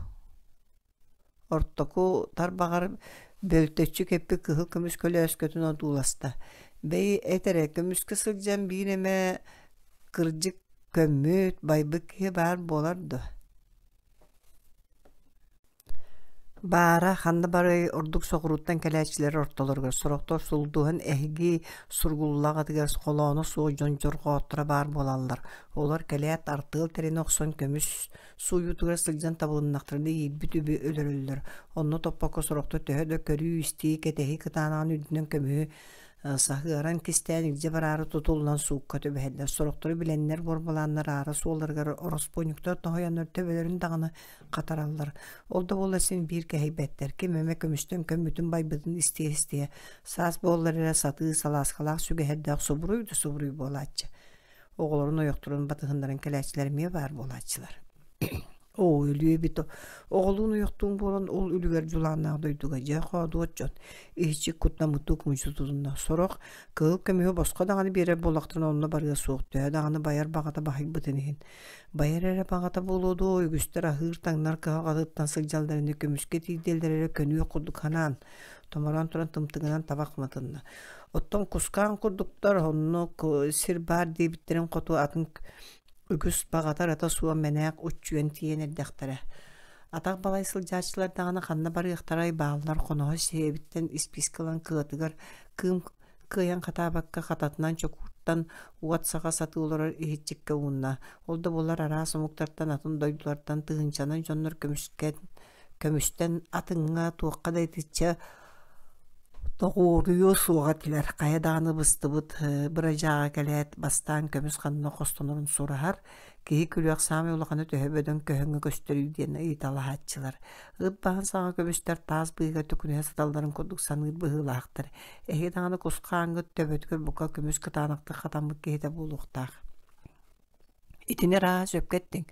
Ортоку тарбаҕар бөлтөччү кэппит кыһыл көмүс көлөөскөтүн одууласта: «Бэйи, эт эрэ, көмүскэ сылдьан биир эмэ кырдьык көммүт, байбыт киһи баар буолар дуо?» Баара ханна барыай ордук соҕурууттан кэлээччилэр ортолоругар сорохтор сулдуһан эһиги сургуллаҕытыгар холооно суох дьон дьорҕоотторо баар буолаллар. Олор кэлээт артыал тэринэ охсон көмүс Сууйуутугар сылдьан табылыннахтарына иирбит үбү өлөрөллөр. Онно топпокко сорохтор төһө да көрүү-истии, кэтэһии кытаанаҕын үрдүнэн көмүһү саһыаран кистээн илдьэ бараары тутуллан суукка түбэһэллэр. Сорохтору билэннэр уорбалааннар аара суолларыгар ороспуонньуктар тоһуйаннар төбөлөрүн даҕаны хатараллар. Ол да буоллар син биир кэһэйбэттэр. Ким эмэ көмүстэн көммүтүн байбытын истиэ-истиэ саас буоллар эрэ сатыы салааскалаах сүгэһэрдээх субуруй да субуруй буолааччы. Оҕолорун ойохторун батыһыннаран кэлээччилэр эмиэ баар буолааччылар. Оо, өлүө эбит оҕолуун ойохтуун буолан ол үлүгэр дьулааннаах дойдуга дьэ хоодуот дьон иһиччи куттаммыттыы кумучу тутунна. Сорох кыһыл көмүһү босхо даҕаны биэрэр буоллахтарына онно барыа суох төһө даҕаны байар баҕата баһыйбытын иһин. Байар эрэ баҕата буолуо дуо үгүстэр аһыыр-таҥнар кыһалҕатыттан сылдьаллар ини көмүскэ тиийдэллэр эрэ көнүөх курдук санаан томороон туран тымтыгынан табах матынна. Оттон кускаан курдуктар оннук сир баар диэбиттэрин хоту атын үгүс баҕатар ата суох мэнээк уччуйан тиийэн эрдэхтэрэ. Атах балай сылдьааччылар даҕаны ханна барыахтарай бааллар хоноһо сиэбиттэн испиискэ ылан кыатыгар кыым кыайан хатаабакка хататынан чокууртан уот саҕа сатыы олорор иһиччиккэ уунна. Ол да буоллар араас омуктартан атын дойдулартан тыһыынчанан дьоннор көмүскэн көмүстэн атыҥҥа туохха да итиччэ тоҕуоруйуо суоҕа этилэр. Хайа даҕаны быстыбыт бырадьааҕа кэлээт бастаан көмүс ханна хостонорун сураһар, киһи күлүөх саамай улахана төһө бөдөҥ көһөҥө көстөрүй диэн ыйыталаһааччылар. Ыт баһын саҕа көмүстэр таас быыга төкүнүһэ сыталларын курдук саныыр быһыылаахтар. Эһиги даҕаны кус-хааҥҥыт төбөтүгэр бука көмүс кытаанахтык хатаммыт киһитэ буолуохтаах. Итини арааһа сөпкө эттиҥ.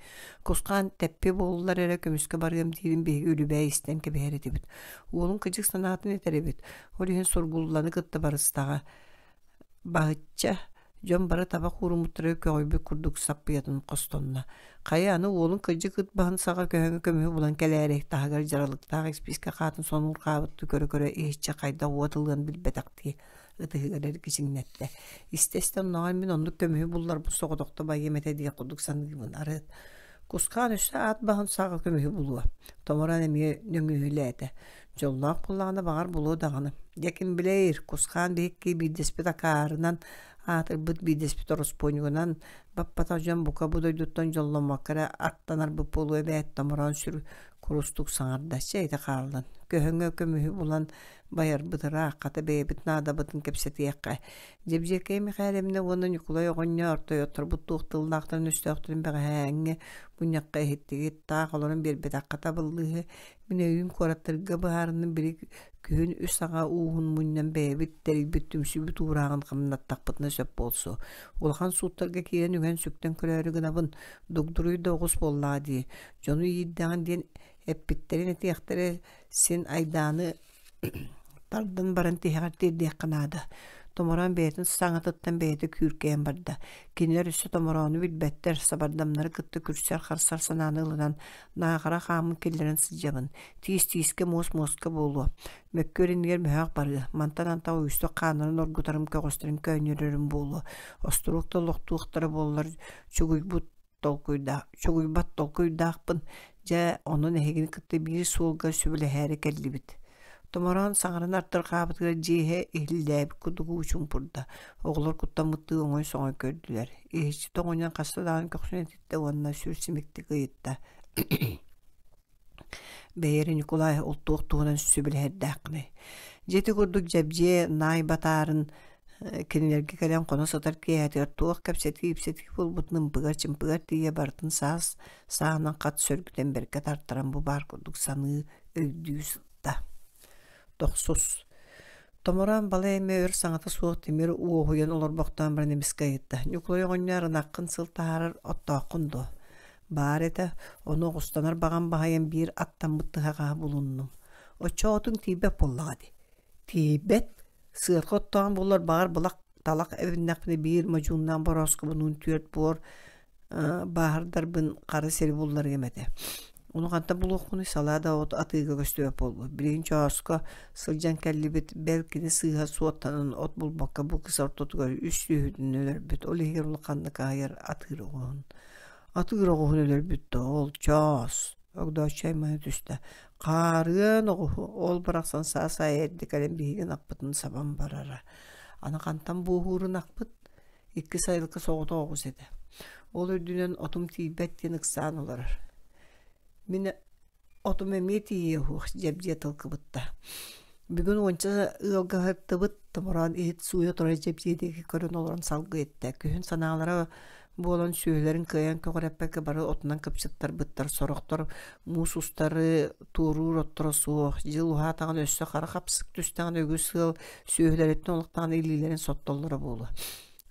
Кусхаан тэппи буоллар эрэ көмүскэ барыам диирин биһиги үлүбээй истэн кэбиһэр этибит. Уолуҥ кыдьык санаатын этэр эбит. Ол иһин сургулланы кытта барыстаҕа. Баһычча, дьон бары табах ууруммуттара көҕүйбүт курдук саппыйатын хостонно. Хайа аны уолуҥ кыдьык ыт баһын саҕа көһөҥө көмүһү булан кэлээрэй, таһыгар дьаралыктаах испиискэ хаатын сонуурҕаабыттыы көрө-көрө иһиччэ хайдах уот ылыан билбэтэхтии ытыһыгар эргичиҥнэттэ. Истэ-истэ оннооҕор мин оннук көмүһү булларбыт соҕотохто байыам этэ диэх курдук саныыбын. Арыт кусхаан өссө аат баһын саҕа көмүһү булуо. Томороон эмиэ нөҥүөһүлээтэ. Дьоллоох буоллаҕына баҕар булуо даҕаны. Дьэ ким билээр, кусхаан биһикки биирдэспит акаарынан аатырбыт биирдэспит Курустук саҥарда, чэ ити хааллын. Көһөҥө көмүһү булан байарбыт ыраах, хата бэйэбит наадабытын кэпсэтиэххэ. Дьэбдьиэкэй Михайловна уонна Ньукулай оҕонньор тойотторбут туох тыллаахтарын-өстөөхтөрүн бэҕэһээҥҥи мунньахха иһиттигит, таах олорон биэрбэтэххэ табыллыыһы. Мин өйүүн куораттарга быһаарынным били күһүн үс аҕа ууһун мунньан бэйэбит тэрийбит түмсүүбүт уурааҕын хамнаттахпытына сөп буолсу. Улахан сууттарга киирэн үҥэн-сүктэн көрөөрү гынабын, дугдуруй да оҕус буоллаҕа дии. Дьону иирдэҕин диэн эппиттэрин этиэхтэрэ син айдааны тардан баран тиһэҕэр тиэрдиэххэ наада. Томороон бэйэтин саҥатыттан бэйэтэ күүркэйэн барда. Кинилэр өссө томороону билбэттэр, сабардамнары кытта күрсэр-харсар санааны ылынан, наахара хааммын киллэрэн сылдьабын. Тиис-тиискэ, муос-муоска буолуо. Мөккүөр иннигэр мөһөөх барыа. Мантан антах үгүстүк хааннарын оргутарым, көҕүстэрин көөнньөрөрүм буолуо. Остуруок да олохтуохтара буоллар, чугуйбут толкуйдаах, чугуйбат толкуйдаахпын. Дьэ, онон эһигини кытта биир суолга сөбүлэһээри кэллибит. Томороон саҥаран ардырҕаабытыгар дьиэ иһэ иһиллээбит курдук уу чуумпурда. Оҕолор куттаммыттыы оҥой-соҥой көрдүлэр. Иһиччи тоҥуйан хаста даҕаны көхсүн этиттэ уонна сүр симиктик ыйытта. Бэйэрэ Ньукулай ол туох туһунан сөбүлэһэрдээххиний? Дьэ ити курдук Дьэбдьиэ наай батаарын кинилэргэ кэлэн хоно сытар киэһэтигэр туох кэпсэтии-ипсэтии буолбутун ымпыгар-чымпыгар тиийэ барытын саас саанан хат сөргүтэн бэркэ тартаран бу баар курдук саныы, өйдүү сытта. Тохсус. Томороон балай эмэ өр саҥата суох тимир уоһуйан олорбохтоон баран эмискэ ыйытта: «Ньукулай оҕонньоор, ынаххын сыл таһаарар оттооххун дуо?» Баар этэ, ону оҕустанар баҕам баһыйан биир аттаммыт тыһаҕаһы булуннум. Оччоҕотун тиийбэт буоллаҕа дии. Тиийбэт, сыарҕа оттоон буоллар баҕар былах талах эбиннэхпинэ биир модьууннаах борооскобунуун түөрт буор бааһырдарбын хара сири булларыам этэ. Ону хантан булуохпунуй салаа да от атыыга көстүбэт буолбут. Билигин чооско сылдьан кэллибит, бэл кини сыыһа суоттанан от булбакка бу кыс ортотугар үс сүөһүтүн өлөрбүт, ол иһигэр улаханнык аһыйар атыыр оҕуһун. Атыыр оҕуһун өлөрбүт да ол чоос, Огдооччу аймана түстэ. Хаарыан оҕуһу, ол барахсан саас аайы эрдэ кэлэн биһиги ынахпытын сабан барара. Аны хантан буоһуур ынахпыт? Икки сайылыкка соҕотох оҕус этэ. Ол үрдүнэн отум тиийбэт диэн ыксаан олорор. Мин Отум эмиэ тиийиэ уһуох дьэбдьиэ тыл кыбытта. Бүгүн уонча ыалга ыһыктыбыт, томороон иһит сууйа турар дьэбдьиэ диэки көрөн олорон салгыы эттэ. Күһүн санаалара буолан сүөһүлэрин кыайан көҕүрэппэккэ бары отунан кыпчыттарбыттар. Сорохтор муус устары туоруур отторо суох. Дьыл уһаатаҕына өссө хара хапсык түстэҕинэ үгүс ыал сүөһүлэриттэн олохтоон илиилэрин соттоллоро буолуо.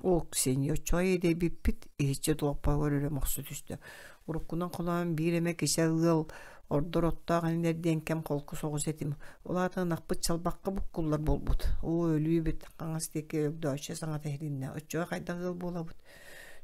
Оо, Ксения, оччоҕо иэдэйбиппит, иһиччэ долоппоҕор өрө мохсо түстэ. Уруккунан холоон биир эмэ кичэл ыал ордор оттоох инилэр диэн кэм холку соҕус этим. Ол аата ынахпыт чалбахха буккуллар буолбут. Оо, өлүүбүт, хаҥас диэки Өгдөөччө саҥата иһилиннэ. Оччоҕо хайдах ыал буолабыт?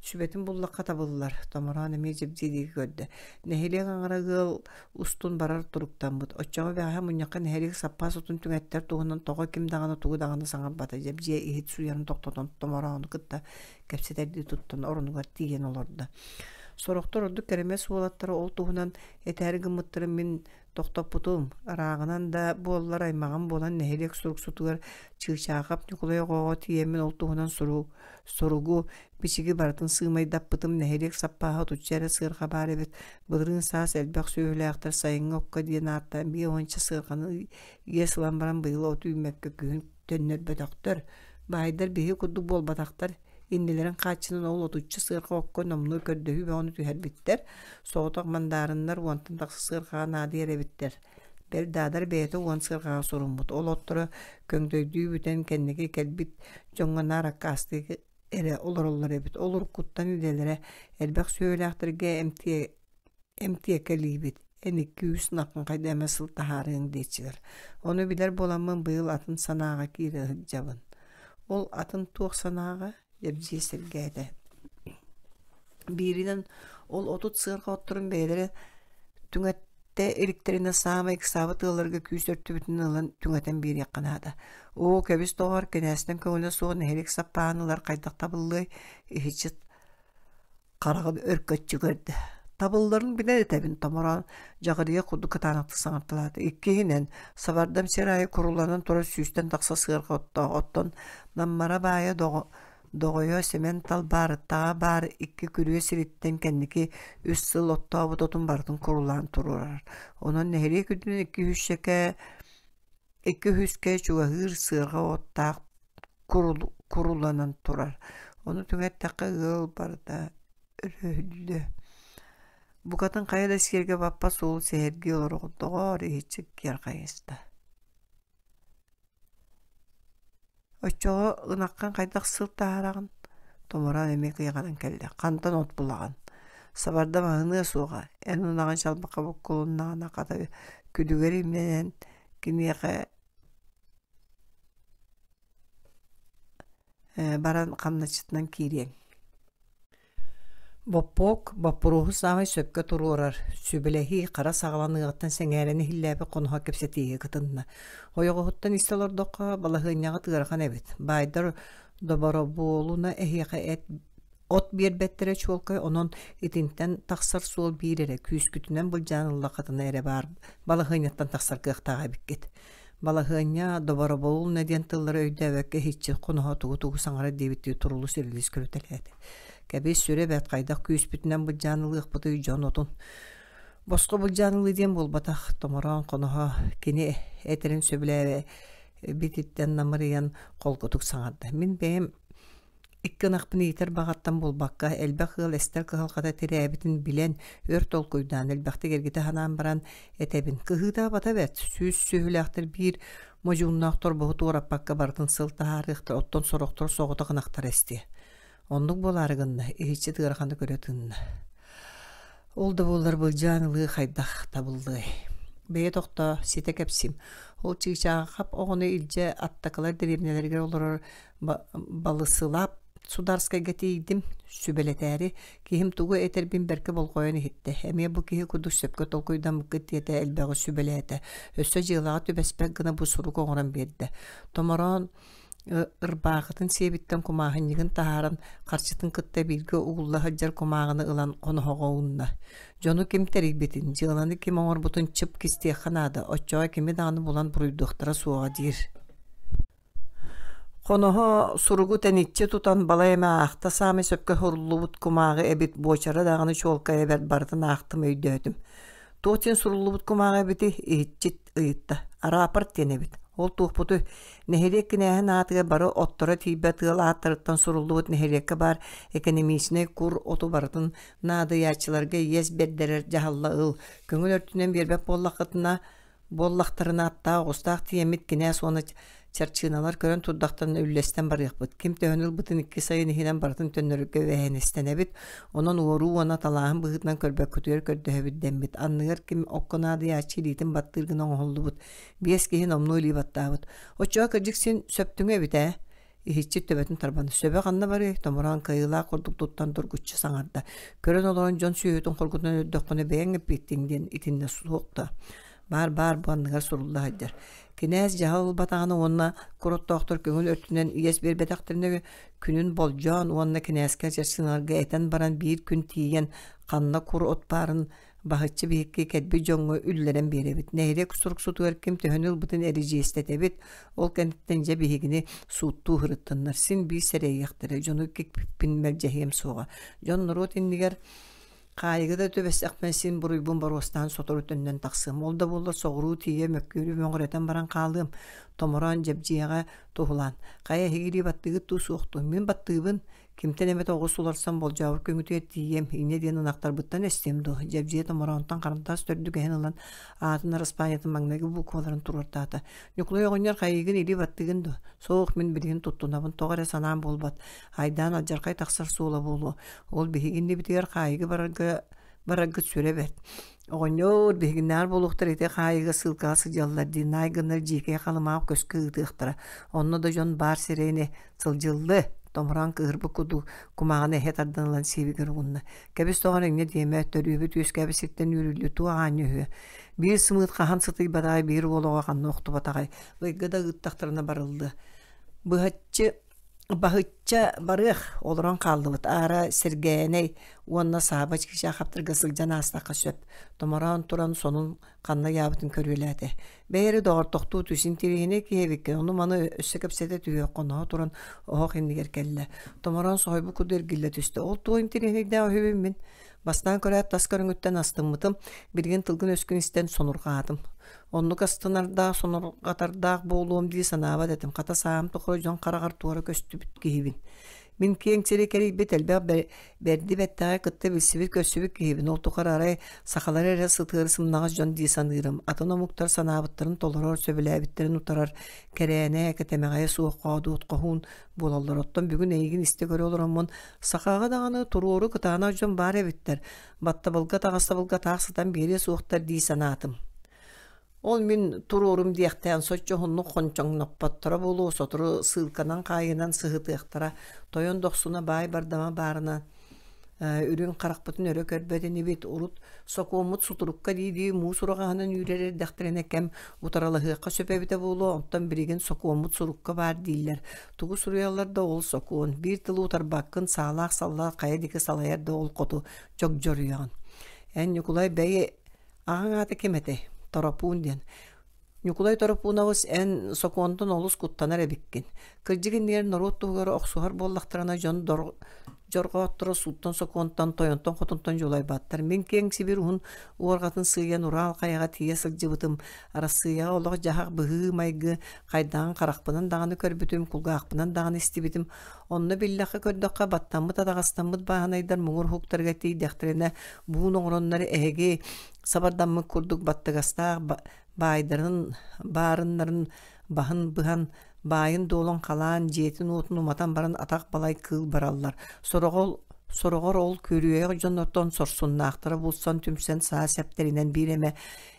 Сүбэтин буллахха табыллар. Томороон эмиэ дьэбдьиэ диэки көрдө. Нэһилиэк аҥара ыал устун барар туруктаммыт. Оччоҕо бэҕэһээ мунньахха нэһилиэк саппаас отун түҥэттэр туһунан тоҕо ким даҕаны тугу даҕаны саҥарбата. Дьэбдьиэ иһит сууйарын тохтотон томороону кытта кэпсэтэрдии туттан оронугар тиийэн олордо. Сорохтор ордук кэрэмэс уолаттара ол туһунан этээри гыммыттарын мин тохтоппутум. Ырааҕынан да буоллар аймаҕым буолан нэһилиэк суруксутугар Чыычаахап Ньукулай оҕоҕо тиийэммин ол туһунан сурук суругу, бичиги барытын сыымайдаппытым нэһилиэк саппааһа отучча эрэ сыарҕа баар эбит. Былырыын саас элбэх сүөһүлээхтэр сайыҥҥы окко диэн ааттаан биэ уонча сыарҕаны иэс ылан баран быйыл от үүммэккэ күһүн төннөрбөтөхтөр. Баайдар биһиги курдук буолбатахтар. Иннилэрин хааччынан ол отучча сыарҕа окко номнуо көрдөһүү бөҕөнү түһэрбиттэр. Соҕотох мандаарыннар уонтан тахса сыарҕаҕа наадыйар эбиттэр. Бэл Даадар бэйэтэ уон сыарҕаҕа суруммут. Ол отторо көҥдөйдүү бүтэн кэнники кэлбит дьоҥҥо наар аккаастыы эрэ олороллор эбит. Ол уруккуттан идэлэрэ элбэх сүөһүлээхтэргэ эмтиэ эмтиэкэлиибит. Эн икки-үс ынаххын эмэ сыл таһаарыаҥ диэччилэр. Ону билэр буоламмын быйыл атын санааҕа киирэ сылдьабын. Ол атын туох санааҕа? Дьэбдьиэ сэргээтэ. Бииринэн ол 30 сыарҕа отторун бэйэлэрэ түҥэттэ иликтэринэ саамай ыксаабыт ыалларга күүс өртүбүтүн ылан түҥэтэн биэриэххэ наада. Оо, кэбис доҕор, кинээстэн көҥүлэ суох нэһилиэк саппааһын ылар хайдах табыллыай? Иһиччи хараҕын өркөччү көрдө. Табылларын билэн этэбин, томороон дьаҕырыйа курдук кытаанахтык саҥарталаата. Иккиһинэн, сабардам сир аайы куруланан турар сүүстэн тахса сыарҕа оттоох, оттон Наммара баайа доҕо... Доҕойо Сэмэн Талбаарыттаҕа баар икки күрүө сириттэн кэнники үс сыл оттообут отун барытын курулаан туруорар. Онон нэһилиэк үрдүнэн икки үһүсчэкэ икки үһүскэ чугаһыыр сыарҕа оттаах куруланан турар. Ону түҥэттэххэ ыал барыта өрөһүллүө. Букатын хайа да сиэргэ баппат суолу сэһэргии олороҕун доҕоор, иһиччи киэр хайыста. Оччоҕо ынаххын хайдах сыл таһаараҕын? Томороон эмиэ кыйаҕынан кэллэ. Хантан от булаҕын? Сабардам аһыныа суоҕа. Эн ынаҕын чалбахха буккулуннаҕына хата күлүгэр имнэнэн киниэхэ баран хамначчытынан киириэҥ. Боппуок боппуруоһу саамай сөпкө туруорар, сүбэлэһии хара саҕаланыаҕыттан сэҥээрэн иһиллээбит хоноһо кэпсэтиигэ кытынна. Ойоҕоһуттан истэ олордоххо, балаһыанньаҕыт ыарахан эбит. Баайдар доборобуолуна эһиэхэ эт от биэрбэттэрэ чуолкай, онон итинтэн тахсар суол биир эрэ, күүскүтүнэн былдьаан ыллаххытына эрэ баар балаһыанньаттан тахсар кыахтаах эбиккит. Балаһыанньа, добороболуна диэн тыллары өйдөөбөккө иһиччи хоноһо тугу-тугу саҥарар диэбиттии турулус-ирилис көрүтэлээтэ. Кэбис, сүрэ бэрт хайдах күүспүтүнэн былдьаан ылыахпытый дьон отун. Босхо былдьаан ылыы диэн буолбатах, томороон хоноһо кини этэрин сөбүлээбититтэн намырыйан холкутук саҥарда. Мин бэйэм Икки ынахпын иитэр баҕаттан буолбакка, элбэх ыал эстэр кыһалҕата тирээбитин билэн, өр толкуйдаан, элбэхтик эргитэ санаан баран этэбин: «Кыһыыта-абата бэрт, сүүс сүөһүлээхтэр биир модьууннаах торбоһу туораппакка барытын сыл таһаарыахтара, оттон сорохтор соҕотох ынахтара эстиэ». Оннук буолаары гынна, иһиччит ыараханы көрө тыынна. Ол да буоллар былдьаан ылыы хайдах табыллыай? Бэйэ тохтоо, ситэ кэпсиим. Ол чыычааҕы оҕону илдьэ аттакылар дэриэбинэлэригэр олорор Балысылаап Сударскайга тиийдим, сүбэлэтээри, киһим тугу этэрбин бэркэ болҕойон иһиттэ. Эмиэ бу киһи курдук сөпкө толкуйдаммыккыт диэтэ, элбэҕи сүбэлээтэ. Өссө дьыалаҕа түбэспэт гына бу сурук оҥорон биэрдэ. Томороон ырбаахытын сиэбиттэн кумааһынньыгын таһааран, харчытын кытта бииргэ угулла сылдьар кумааҕыны ылан хоноһоҕо уунна. Дьону ким тэрийбитин, дьыаланы ким оҥорбутун чып кистиэххэ наада, оччоҕо кими даҕаны булан буруйдуохтара суоҕа диир. Хоноһо суругу тэниччи тутан балай эмэ аахта саамай сөпкө суруллубут кумааҕы эбит буочара даҕаны чуолкайа бэрт барытын аахтым өйдөөтүм. Туох диэн суруллубут кумааҕы эбитий иһиччит ыйытта. Араапарт диэн эбит. Ол туохпутуй? Нэһилиэк кинээһин аатыгар бары отторо тиийбэт ыал ааттарыттан суруллубут нэһилиэккэ баар экэнэмиичинэй кур оту барытын наадыйааччыларга иэс бэрдэрэр дьаһалла ыл. Көҥүл өртүнэн биэрбэт буоллаххытына Буоллахтарына аттаах оҕустаах тиийэммит кинээс уонна чарчыыналар көрөн турдахтарына үллэстэн барыахпыт. Ким төһөнү ылбытын икки сайын иһинэн барытын төннөрөргө эбээһинэстэнэбит. Онон уоруу уонна талааһын быһыытынан көрбөккүтүгэр көрдөһөбүт дэммит. Анныгар ким окко наадыйааччы илиитин баттыыр гына оҥоһуллубут. Биэс киһи номнуо илии баттаабыт. Оччоҕо кырдьык син сөптүҥү эбит ээ. Иһиччи төбөтүн тарбанна. Сөбө ханна барыай? Томороон кыайыылаах курдук туттан доргуччу саҥарда. Көрөн олорон дьон сүөһүтүн хоргутан өлөрдөххүнэ бэйэҥ эппиэттиҥ диэн итиннэ суох да. Баар-баар бу анныгар сурулла сылдьар. Кинээс дьаһал ылбатаҕына уонна кур оттоохтор көҥүл өртүнэн иэс биэрбэтэхтэринэ күнүн болдьоон уонна кинээскэ чаччыналарга этэн баран биир күн тиийэн ханна кур от баарын Баһыччы биһикки кэлбит дьоҥҥо үллэрэн биэрэбит. Нэһилиэк суруксутугар ким төһөнү ылбытын эридьиэстэтэбит. Ол кэнниттэн дьэ биһигини сууттуу сырыттыннар. Син биир сэрэйиэхтэрэ. Дьону кикпиппин мэлдьэһиэм суоҕа. Дьон норуот иннигэр хаайыга да түбэстэхпинэ син буруйбун боруостаан сотору төннөн тахсыам. Ол да буоллар соҕуруу тиийэ мөккүөрү мөҥүрэтэн баран хаалыам. Томороон Дьэбдьиэҕэ туһулаан. Хайа эһиги баттыгыт дуу суох дуу? Мин баттыыбын. Кимтэн эмэтэ оҕус уларсан болдьообут күҥүтүгэр тиийиэм, инньэ диэн ынахтарбыттан эстиэм дуо? Дьэбдьиэ томороонтон харантаас төрдүгэһин ылан, аатын араспаанньатын маҥнайгы букваларын туруортаата. Ньукулай оҕонньор хайыыгын илии баттыгын дуо? Суох, мин билигин туттунабын, тоҕо эрэ санаам буолбат. Айдаан алдьархай тахсар суола буолуо. Ол биһиги иннибитигэр хаайыыга барарга бараргыт сүрэ бэрт. Оҕонньоор, биһигиннээҕэр буолуохтар ити хаайыыга сыылкаҕа сылдьаллар дии, наай гыннар дьиикэй халымаах көскө ыытыахтара. Онно да дьон баар сирэйини сылдьыллы, томороон кыыһырбыт курдук кумааҕыны эһэ тардан ылан сиэбигэр угунна. Кэбис тоҕон инньэ диэмэ, төрүөбүт үөскээбит сиртэн үүрүллүү туох аанньа үһүө. Биир сымыыт хаһан сытыйбатаҕай, биир уол оҕо ханна охтубатаҕай, ыйга да ыыттахтарына барыллыа. Быһаччы. Баһычча барыах, олорон хааллыбыт, аара Сэргээнэй уонна Сааба Чыычаахаптарга сылдьан аастахха сөп, томороон туран сонун ханна ыйаабытын көрүөлээтэ. Бэйэ эрэ доҕор тохтуу түс, интириэһинэй киһи эбиккин, ону-маны өссө кэпсэтэ түһүөх, хоноһо туран оһох иннигэр кэллэ. Томороон соһуйбут курдук эргиллэ түстэ. Ол туох интириэһинэйдээх үһүбүн мин? Бастаан көрөөт тас көрүҥүттэн астыммытым, билигин тылгын-өскүн истэн сонурҕаатым. Оннук астынардаах, сонурҕатардаах буолуом дии санаабат этим, хата сааһым тухары дьон хараҕар туора көстүбүт киһибин. Мин киэҥ сири кэрийбит элбэх бэрди бэттэҕи кытта билсибит-көрсүбүт киһибин, ол тухары арай сахалары эрэ сытыары сымнаҕас дьон дии саныырым, атын омуктар санаабыттарын толорор, сөбүлээбиттэрин утарар, кэрээнэ, кэтэмэҕэйэ суох хоодуот хоһуун буолаллар. Оттон бүгүн эйигин истэ-көрө олороммун, сахаҕа даҕаны туруору кытаанах дьон баар эбиттэр, баттабылга таҕастабылга таах сытан биэриэ суохтар дии санаатым. Ол мин туруорум диэхтээн соччо уһуннук хончоҥноппотторо буолуо, сотору сыылканан хаайынан сыһытыахтара, тойон дохсуна баай бардама баарына үрүҥ харахпытын өрө көрбөт инибит, урут сокуоммут сутурукка дии-дии муус ураҕаһынан үүрэр эрдэхтэринэ кэм утаралаһыахха сөп эбитэ буолуо, онтон билигин сокуоммут сурукка баар дииллэр. Тугу суруйаллар да ол сокуон, биир тылы утарбаккын, саалаах саллаат хайа диэки салайар да ол хоту дьогдьоруйаҕын. Эн Ньукулай бэйи аҕаҥ аата ким этэй? Торопуун диэн. Ньукулай Торопуунабыс эн сокуонтан олус куттанар эбиккин. Кырдьык иннигэр норуот туһугар охсуһар буоллахтарына дьон дьорҕоотторо сууттан-сокуонтан, тойонтон-хотунтан дьулайбаттар. Мин киэҥ Сибиир уһун уорҕатын сыыйан Урал хайаҕа тиийэ сылдьыбытым. Арассыыйаҕа олох-дьаһах быһыы-майгы хайдаҕын харахпынан даҕаны көрбүтүм, кулгаахпынан даҕаны истибитим. Онно биллэххэ-көрдөххө, баттаммыт-атаҕастаммыт бааһынайдар муҥур уһуктарыгар тиийдэхтэринэ, буун оҥороннор эһиги сабардаммыт курдук баттыгастаах баайдарын баарыннарын баһын быһан, баайын-дуолун халаан, дьиэтин-уотун уматан баран атах балай кыыл бараллар. Сороҕор сороҕор ол күрүөйэх дьоннортон сорсуннаахтара булсан түмсэн саа сэптэринэн биир эмэ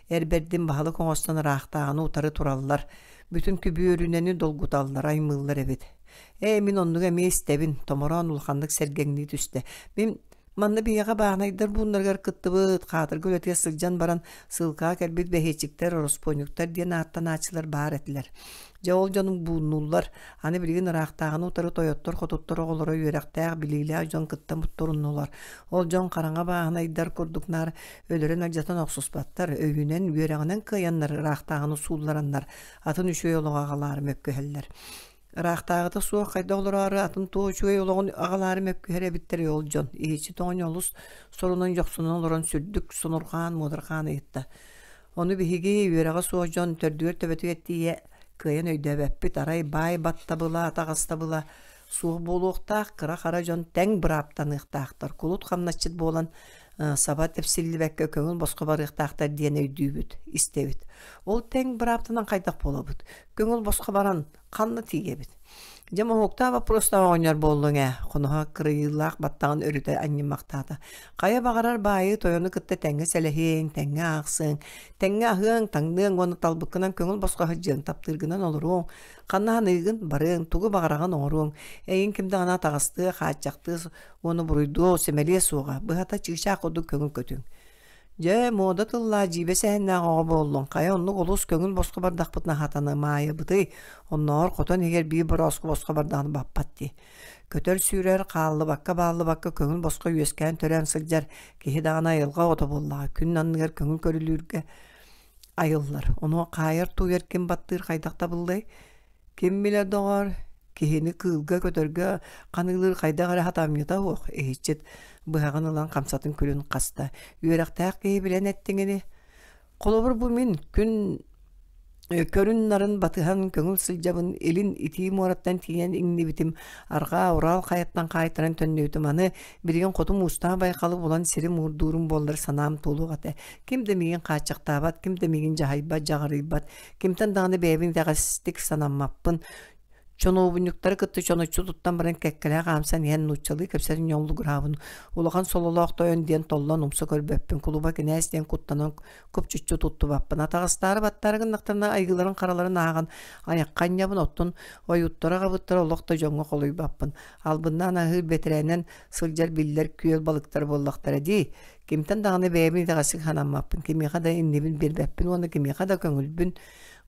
эр бэрдин баһылык оҥостон ыраахтааҕыны утары тураллар. Бүтүн күбүөрүнэни долгуталлар, аймыыллар эбит. Ээ, мин оннугу эмиэ истэбин, томороон улаханнык сэргэҥнии түстэ. Мин манна биһиэхэ бааһынайдар бууннарыгар кыттыбыт, хаатырга үлэтигэр сылдьан баран сыылкаҕа кэлбит бэһиэччиктэр, ороспуонньуктар диэн ааттанааччылар баар этилэр. Дьэ ол дьону бууннууллар. Аны билигин ыраахтааҕыны утары тойоттор-хотуттар оҕолоро үөрэхтээх, билиилээх дьон кытта туруннулар. Ол дьон хараҥа бааһынайдар курдук наар өлөрөн-алдьатан охсуспаттар, өйүнэн, үөрэҕинэн кыайаннар ыраахтааҕыны сууллараннар, атын үчүгэй олоҕу аҕалаары мөккүһэллэр. Ыраахтааҕыта суох хайдах олороору атын туох үчүгэй олоҕун аҕалаары мөккүһэр эбиттэрий ол дьон иһиччи тоҥон олус сорунан дьохсунан олорон сүрдүк сонурҕаан муодарҕаан ыйытта. Ону биһиги үөрэҕэ суох дьон төрдүгэр төбөтүгэр тиийэ кыайан өйдөөбөппүт арай баай баттабыла атаҕастабыла суох буолуохтаах кыра-хара дьон тэҥ бырааптаныахтаахтар кулут хамначчыт буолан саба тэпсиллибэккэ көҥүл босхо барыахтаахтар диэн өйдүүбүт, истэбит. Ол тэҥ бырааптанан хайдах буолабыт? Көҥүл босхо баран ханна тиийэбит? Дьэ моһуоктаах боппуруостаах оҕонньор буоллуҥ ээ, хоноһо кырыйыылаах баттаҕын өрүтэ анньыммахтаата. Хайа баҕарар баайы тойону кытта тэҥҥэ сэлэһиэҥ, тэҥҥэ аахсыаҥ, тэҥҥэ аһыаҥ, таҥныаҥ уонна талбыккынан көҥүл босхо сылдьыаҥ, таптыыргынан олоруоҥ, ханна саныыгын барыаҥ, тугу баҕараҕын оҥоруоҥ, эйигин ким даҕаны атаҕастыа, хааччахтыа уонна буруйдуо, сэмэлиэ суоҕа, быһата чыычаах курдук көҥүл көтүҥ. Дьэ, муода тыллаах дьиибэ сэһэннээх оҕо буоллуҥ, хайа оннук олус көҥүл босхо бардахпытына хатанымаайабытый, оннооҕор хотон иһигэр биир борооску босхо бардаҕына баппат дии. Көтөр-сүүрэр, хааллыбакка-бааллыбакка көҥүл босхо үөскээн-төрөөн сылдьар киһи даҕаны айылҕа оҕото буоллаҕа, күн анныгар көҥүл көрүлүүргэ айыллар. Ону хаайар-тууйар ким баттыыр хайдах табыллыай? Ким билэр доҕоор, киһини кыылга, көтөргө ханыылыыр хайдах эрэ хатамньыта суох, иһиччит быһаҕын ылан хамсатын күлүн хаста. Үөрэхтээх киһи билэн эттиҥ ини. Холобур бу мин күн көрүн-нарын батыһан көҥүл сылдьабын, илин итии муораттан тиийэн иҥнибитим, арҕаа Урал хайаттан хаайтаран төннүбүтүм. Аны билигин хоту муустаах байҕалы булан сири муурдуурум буоллар санаам туолуох этэ. Ким да миигин хааччахтаабат, ким да миигин дьаһайбат, дьаҕарыйбат. Кимтэн даҕаны бэйэбин итэҕэстик санаммаппын. Чонуобунньуктары кытта чоноччу туттан баран кэккэлээх хаамсан иһэн нууччалыы кэпсэтэн ньоллугураабын. Улахан сололоох тойон диэн толлон умса көрбөппүн. Кулуба кинээс диэн куттанан купчуччу туттубаппын. Атаҕастаары баттаары гыннахтарына айгыларын хараларын ааҕан айахха анньабын, оттон ойууттара аҕабыттара олох да дьоҥҥо холуйбаппын. Албыннаан аһыыр бэтэрээнэн сылдьар биллэр күөл балыктар буоллахтара дии. Кимтэн даҕаны бэйэбин итэҕэстик санаммаппын, кимиэхэ да иннибин биэрбэппин уонна кимиэхэ да көҥүлбүн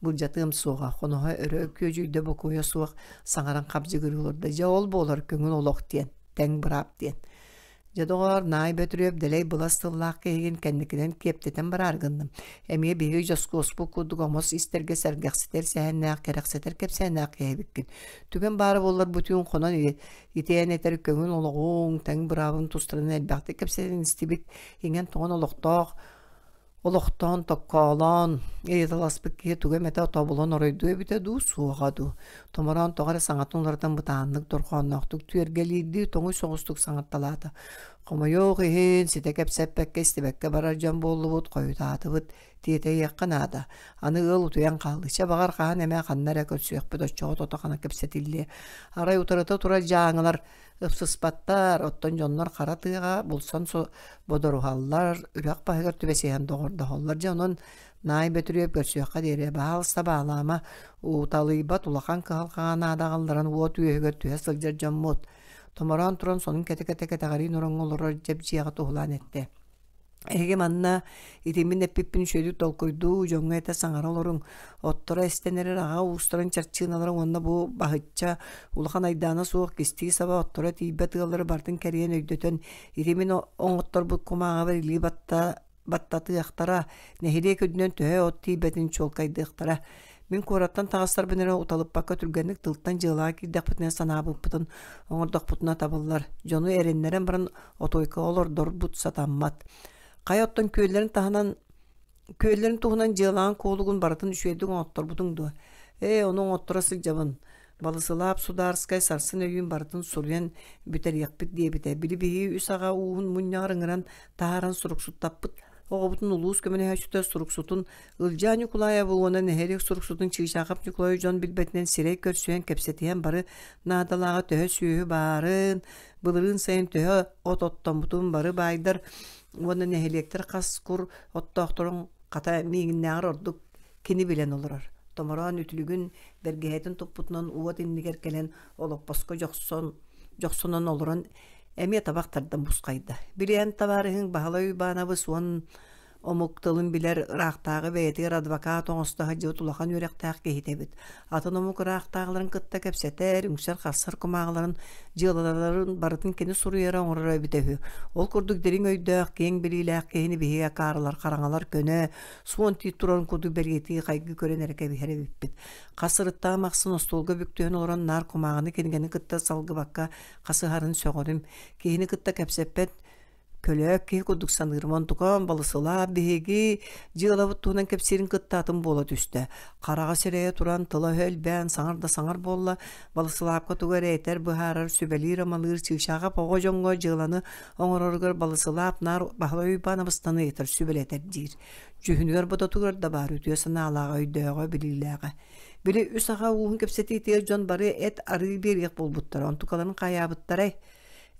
былдьатыам суоҕа. Хоноһо өрө күөдьүйдэ бокуойа суох саҥаран хабдьыгырыы олордо. Дьэ ол буолар көҥүл олох диэн, тэҥ быраап диэн. Дьэ доҕоор, Наай Бөтүрүөп дэлэй былас тыллаах киһигин кэнникинэн киэптэтэн бараары гынным. Эмиэ биһиги дьоскуоспут курдук омос истэргэ сэргэхситэр сэһэннээх, кэрэхсэтэр кэпсээннээх киһи эбиккин. Түгэн баара буоллар бу түүн хонон итээн этэр көҥүл олоҕуҥ, тэҥ быраабын тустарынан элбэхтик кэпсэтэн истибит, иҥэн-тоҥон олохтоох олохтоон токкоолоон ыйыталаспыт киһи тугу эмэтэ тобулан оройдуо эбитэ дуу, суоҕа дуу. Томороон тоҕо эрэ саҥатын уларытан бытааннык дорҕоонноохтук түөргэлиирдии тоҥуй соҕустук саҥарталаата. Хомойуох иһин, ситэ кэпсэппэккэ, истибэккэ барар дьон буоллубут, хойутаатыбыт, тиэтэйиэххэ наада. Аны ыал утуйан хаалла. Чэ, баҕар, хаһан эмэ ханна эрэ көрсүөхпүт, оччоҕо тото-хана кэпсэтиллиэ. Арай утарыта турар дьааҥылар Ыпсыспаттар, оттон дьоннор хара тыаҕа булсан бодоруһаллар, үрэх баһыгар түбэсиһэн доҕордоһоллор. Дьэ онон Наай Бөтүрүөп көрсүөххэ диэри баһаалыста баалаама, уталыйбат улахан кыһалҕаҕа наадаҕалларан уот үөһүгэр түһэ сылдьар дьоммут. Томороон туран сонун кэтэ-кэтэ кэтэҕэриин ороҥҥо олорор дьэбдьиэҕэ туһулаан эттэ. Эһиги манна итиммин эппиппин үчүгэйдик толкуйдуу, дьоҥҥо этэ саҥара олоруҥ. Отторо эстэн эрэр аҕа уустарын чарчыыналара уонна бу баһычча улахан айдаана суох кистии саба отторо тиийбэт ыаллары барытын кэрийэн өйдөтөн итимин оҥотторбут кумааҕыбар илии батта баттатыахтара, нэһилиэк үрдүнэн төһө от тиийбэтин чуолкайдыахтара. Мин куораттан таҕыстарбын эрэ уталыппакка түргэнник тылтан дьыалаҕа киирдэхпитинэ санаабыппытын оҥордохпутуна табыллар. Дьону эрэннэрэн баран отуойкаҕа олордорбут сатаммат. Хайа оттон күөллэрин таһынан күөллэрин туһунан дьыалаҕын куолугун барытын үчүгэйдик оҥотторбутуҥ дуо? Ээ, ону оҥотторо сылдьабын. Балысылаап судаарскай сарсын өйүүн барытын суруйан бүтэриэхпит диэбитэ. Били биһиги үс аҕа ууһун мунньаҕар ыҥыран таһааран суруксуттаппыт оҕобутун улуус көмөлөһөөччүтэ суруксутун Ылдьаа Ньукулаайабы уонна нэһилиэк суруксутун Чыычаахап Ньукулайы дьон билбэтинэн сирэй көрсүһэн кэпсэтиһэн бары наадалааҕы төһө сүөһү баарын, былырыын сайын төһө от оттоммутун бары баайдар уонна нэһилиэктэр хас кур оттоохторун хата миигиннээҕэр ордук кини билэн олорор. Томороон үтүлүгүн бэргэһэтин туппутунан уот иннигэр кэлэн олоппоско дьохсон дьохсонон олорон эмиэ табах тардан бусхайда. Билиэн табаарыһыҥ Баһылай Уйбаанабыс уон Омук тылын билэр ыраахтааҕы бэйэтигэр адвокат оҥосто сылдьыбыт улахан үөрэхтээх киһитэ эбит. Атын омук ыраахтааҕыларын кытта кэпсэтэр, үҥсэр-харсар кумааҕыларын, дьыалаларын барытын кини суруйара оҥороро эбитэ үһү. Ол курдук дириҥ өйдөөх, киэҥ билиилээх киһини биһиги акаарылар, хараҥалар көнө, суон тиит турарын курдук бэлиэтии хайгыы көрөн эрэ кэбиһэр эбиппит. Хас сырыттаҕым ахсын остуолга бүктүһэн олорон наар кумааҕыны кинигэни кытта салгыбакка хасыһарын сөҕөрүм. Киһини кытта кэпсэппэт Көлөөк киһи курдук саныырым, онтукам балысылаах биһиги дьыалабыт туһунан кэпсиирин кытта атын буола түстэ. Хараҕа сирэйэ туран, тыла-өһө элбээн, саҥар да саҥар буолла. Балысылаапка тугу эрэ этэр, быһаарар, сүбэлиир-амалыыр Чыычаахап оҕо дьоҥҥо дьыаланы оҥороругар Балысылаап наар Баһылай Уйбаанабыстан ыйытар, сүбэлэтэр диир. Дьүһүнүгэр-бодотугар да баар үтүө санаалааҕа, өйдөөҕө, билиилээҕэ. Били үс аҕа ууһун кэпсэтиитигэр дьон бары эт арыы биэриэх буолбуттара, онтукаларын хайаабыттарай?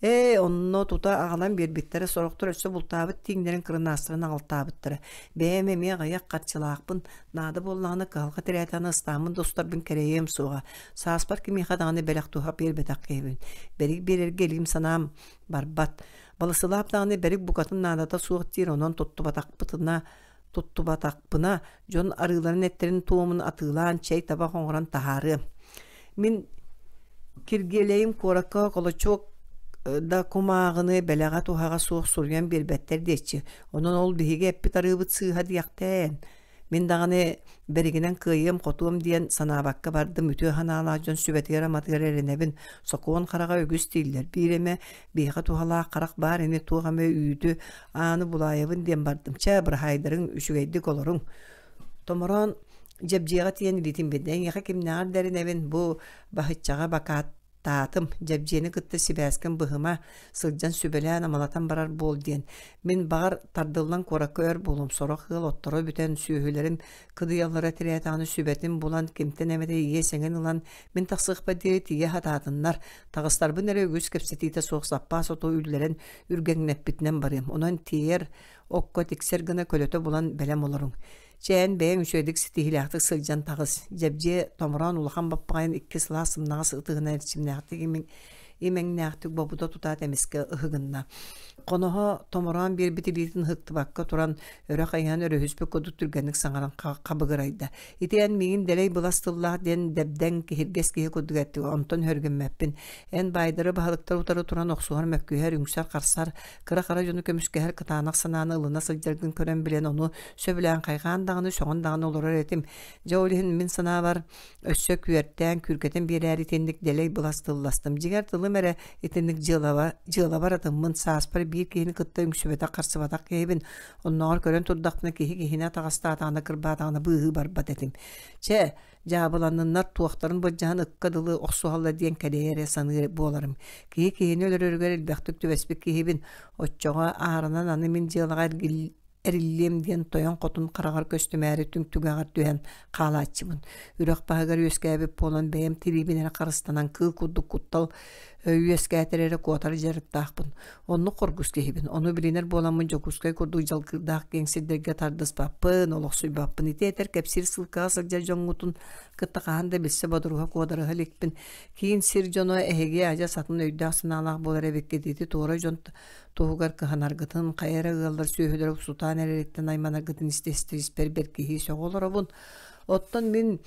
Ээ, онно тута аҕалан биэрбиттэрэ, сорохтор өссө бултаабыт тииҥнэрин кырынаастарын аҕалтаабыттара. Бэйэм эмиэ аҕыйах харчылаахпын, наада буоллаҕына кыһалҕа тирээтэҕинэ ыстааммын да устарбын кэрэйиэм суоҕа. Сааспар кимиэхэ даҕаны бэлэх-туһах биэрбэтэх киһибин. Бэрик биэрэргэ илиим санаам барбат. Балысылаап даҕаны бэрик букатын наадата суох диир, онон туттубатахпытына туттубатахпына, дьон арыыларын эттэрин туомун атыылаан чэй табах оҥорон таһаарыам. Мин Киргиэлэйим куоракка холочуок да кумааҕыны бэлэҕэ-туһаҕа суох суруйан биэрбэттэр диэччи. Онон ол биһиги эппит арыыбыт сыыһа диэхтээн. Мин даҕаны бэригинэн кыайыам-хотуом диэн санаабакка бардым үтүө санаалаах дьон сүбэтигэр-аматыгар эрэнэбин. Сокуон хараҕа үгүс дииллэр. Биир эмэ биһиэхэ туһалаах харах баар ини туох эмэ үүтү ааны булаайабын диэн бардым. Чэ, быраһаайдарыҥ, үчүгэйдик олоруҥ. Томороон Дьэбдьиэҕэ тиийэн илиитин биэрдэ. Эйиэхэ кимнээҕэр да эрэнэбин, бу баһыччаҕа бакааттаатым. Дьэбдьиэни кытта сибээскин быһыма, сылдьан сүбэлээн-амалатан барар буол диэн. Мин баҕар тардыллан куоракка өр буолуом. Сорох ыал отторо бүтэн, сүөһүлэрин кыдыйаллара тирээтэҕинэ сүбэтин булан, кимтэн эмэтэ иэс эҥин ылан, мин тахсыахпар диэри тиийэ сатаатыннар. Таҕыстарбын эрэ үгүс кэпсэтиитэ суох саппаас оту үллэрэн үргэҥнэппитинэн барыам. Онон тиийэр окко тиксэр гына көлөтө булан бэлэм олоруҥ. Чээн бэйэҥ үчүгэйдик ситиһиилээхтик сылдьан таҕыс. Дьэбдьиэ томороон улахан баппаҕайын икки сылаас сымнаҕас ытыһынан эрчимнээхтик имэҥнээхтик бобута тутаат эмискэ ыһыгынна. Хоноһо томороон биэрбит илиитин ыһыктыбакка туран өрө хайыһан өрүһүспүт курдук түргэнник саҥаран хабыгырайда. Ити эн миигин дэлэй былас тыллаах диэн дэбдэҥ киһиргэс киһи курдук эттиҥ, онтон хөргүммэппин. Эн баайдары баһылыктар утары туран охсуһар, мөккүһэр, үҥсэр-харсар, кыра-хара дьону көмүскэһэр кытаанах санааны ылына сылдьаргын көрөн билэн ону сөбүлээн хайҕаан даҕаны, сөҕөн даҕаны олорор этим. Дьэ ол иһин мин санаабар өссө күөртээн, күргэтэн биэрээри итинник дэлэй былас тылластым. Дьиҥэр тылым эрэ итинник дьыалаба, дьыалабар атыммын, сааспар биир киһини кытта үҥсүбэтэх-харсыбатах киһибин. Оннооҕор көрөн турдахпына киһи киһини атаҕастаатаҕына, кырбаатаҕына быыһыы барбат этим. Чэ, дьаабыланныннар туохтарын былдьаһан ыкка дылы охсуһаллар диэн кэлэйэ эрэ саныыр буоларым. Киһи киһини өлөрөрүгэр элбэхтик түбэспит киһибин. Оччоҕо ааранан аны мин дьыалаҕа эргил эриллиэм диэн тойон-хотун хараҕар көстүмээри түҥ түгэҕэр түһэн хаалааччыбын. Үрэх баһыгар үөскээбит буолан бэйэм тириибин эрэ харыстанан кыыл курдук куттал үөскээтэр эрэ куотар дьарыктаахпын. Оннук хоргус киһибин. Ону билинэр буоламмын Дьокуускай курдук дьалкыырдаах киэҥ сирдэргэ тардыспаппын, олохсуйбаппын. Ити этэр кэпсиир сыылкаҕа сылдьар дьоҥҥутун кытта хаһан да билсэ бодоруһа куодарыһа иликпин. Киин сир дьоно эһиги адьас атын өйдөөх-санаалаах буолар эбиккит. Ити туора дьон туһугар кыһанаргытын, хайа эрэ ыаллар сүөһүлэрэ сутаан эрэриттэн айманаргытын истэ-истэ испэр бэркиһии сөҕө олоробун. Оттон мин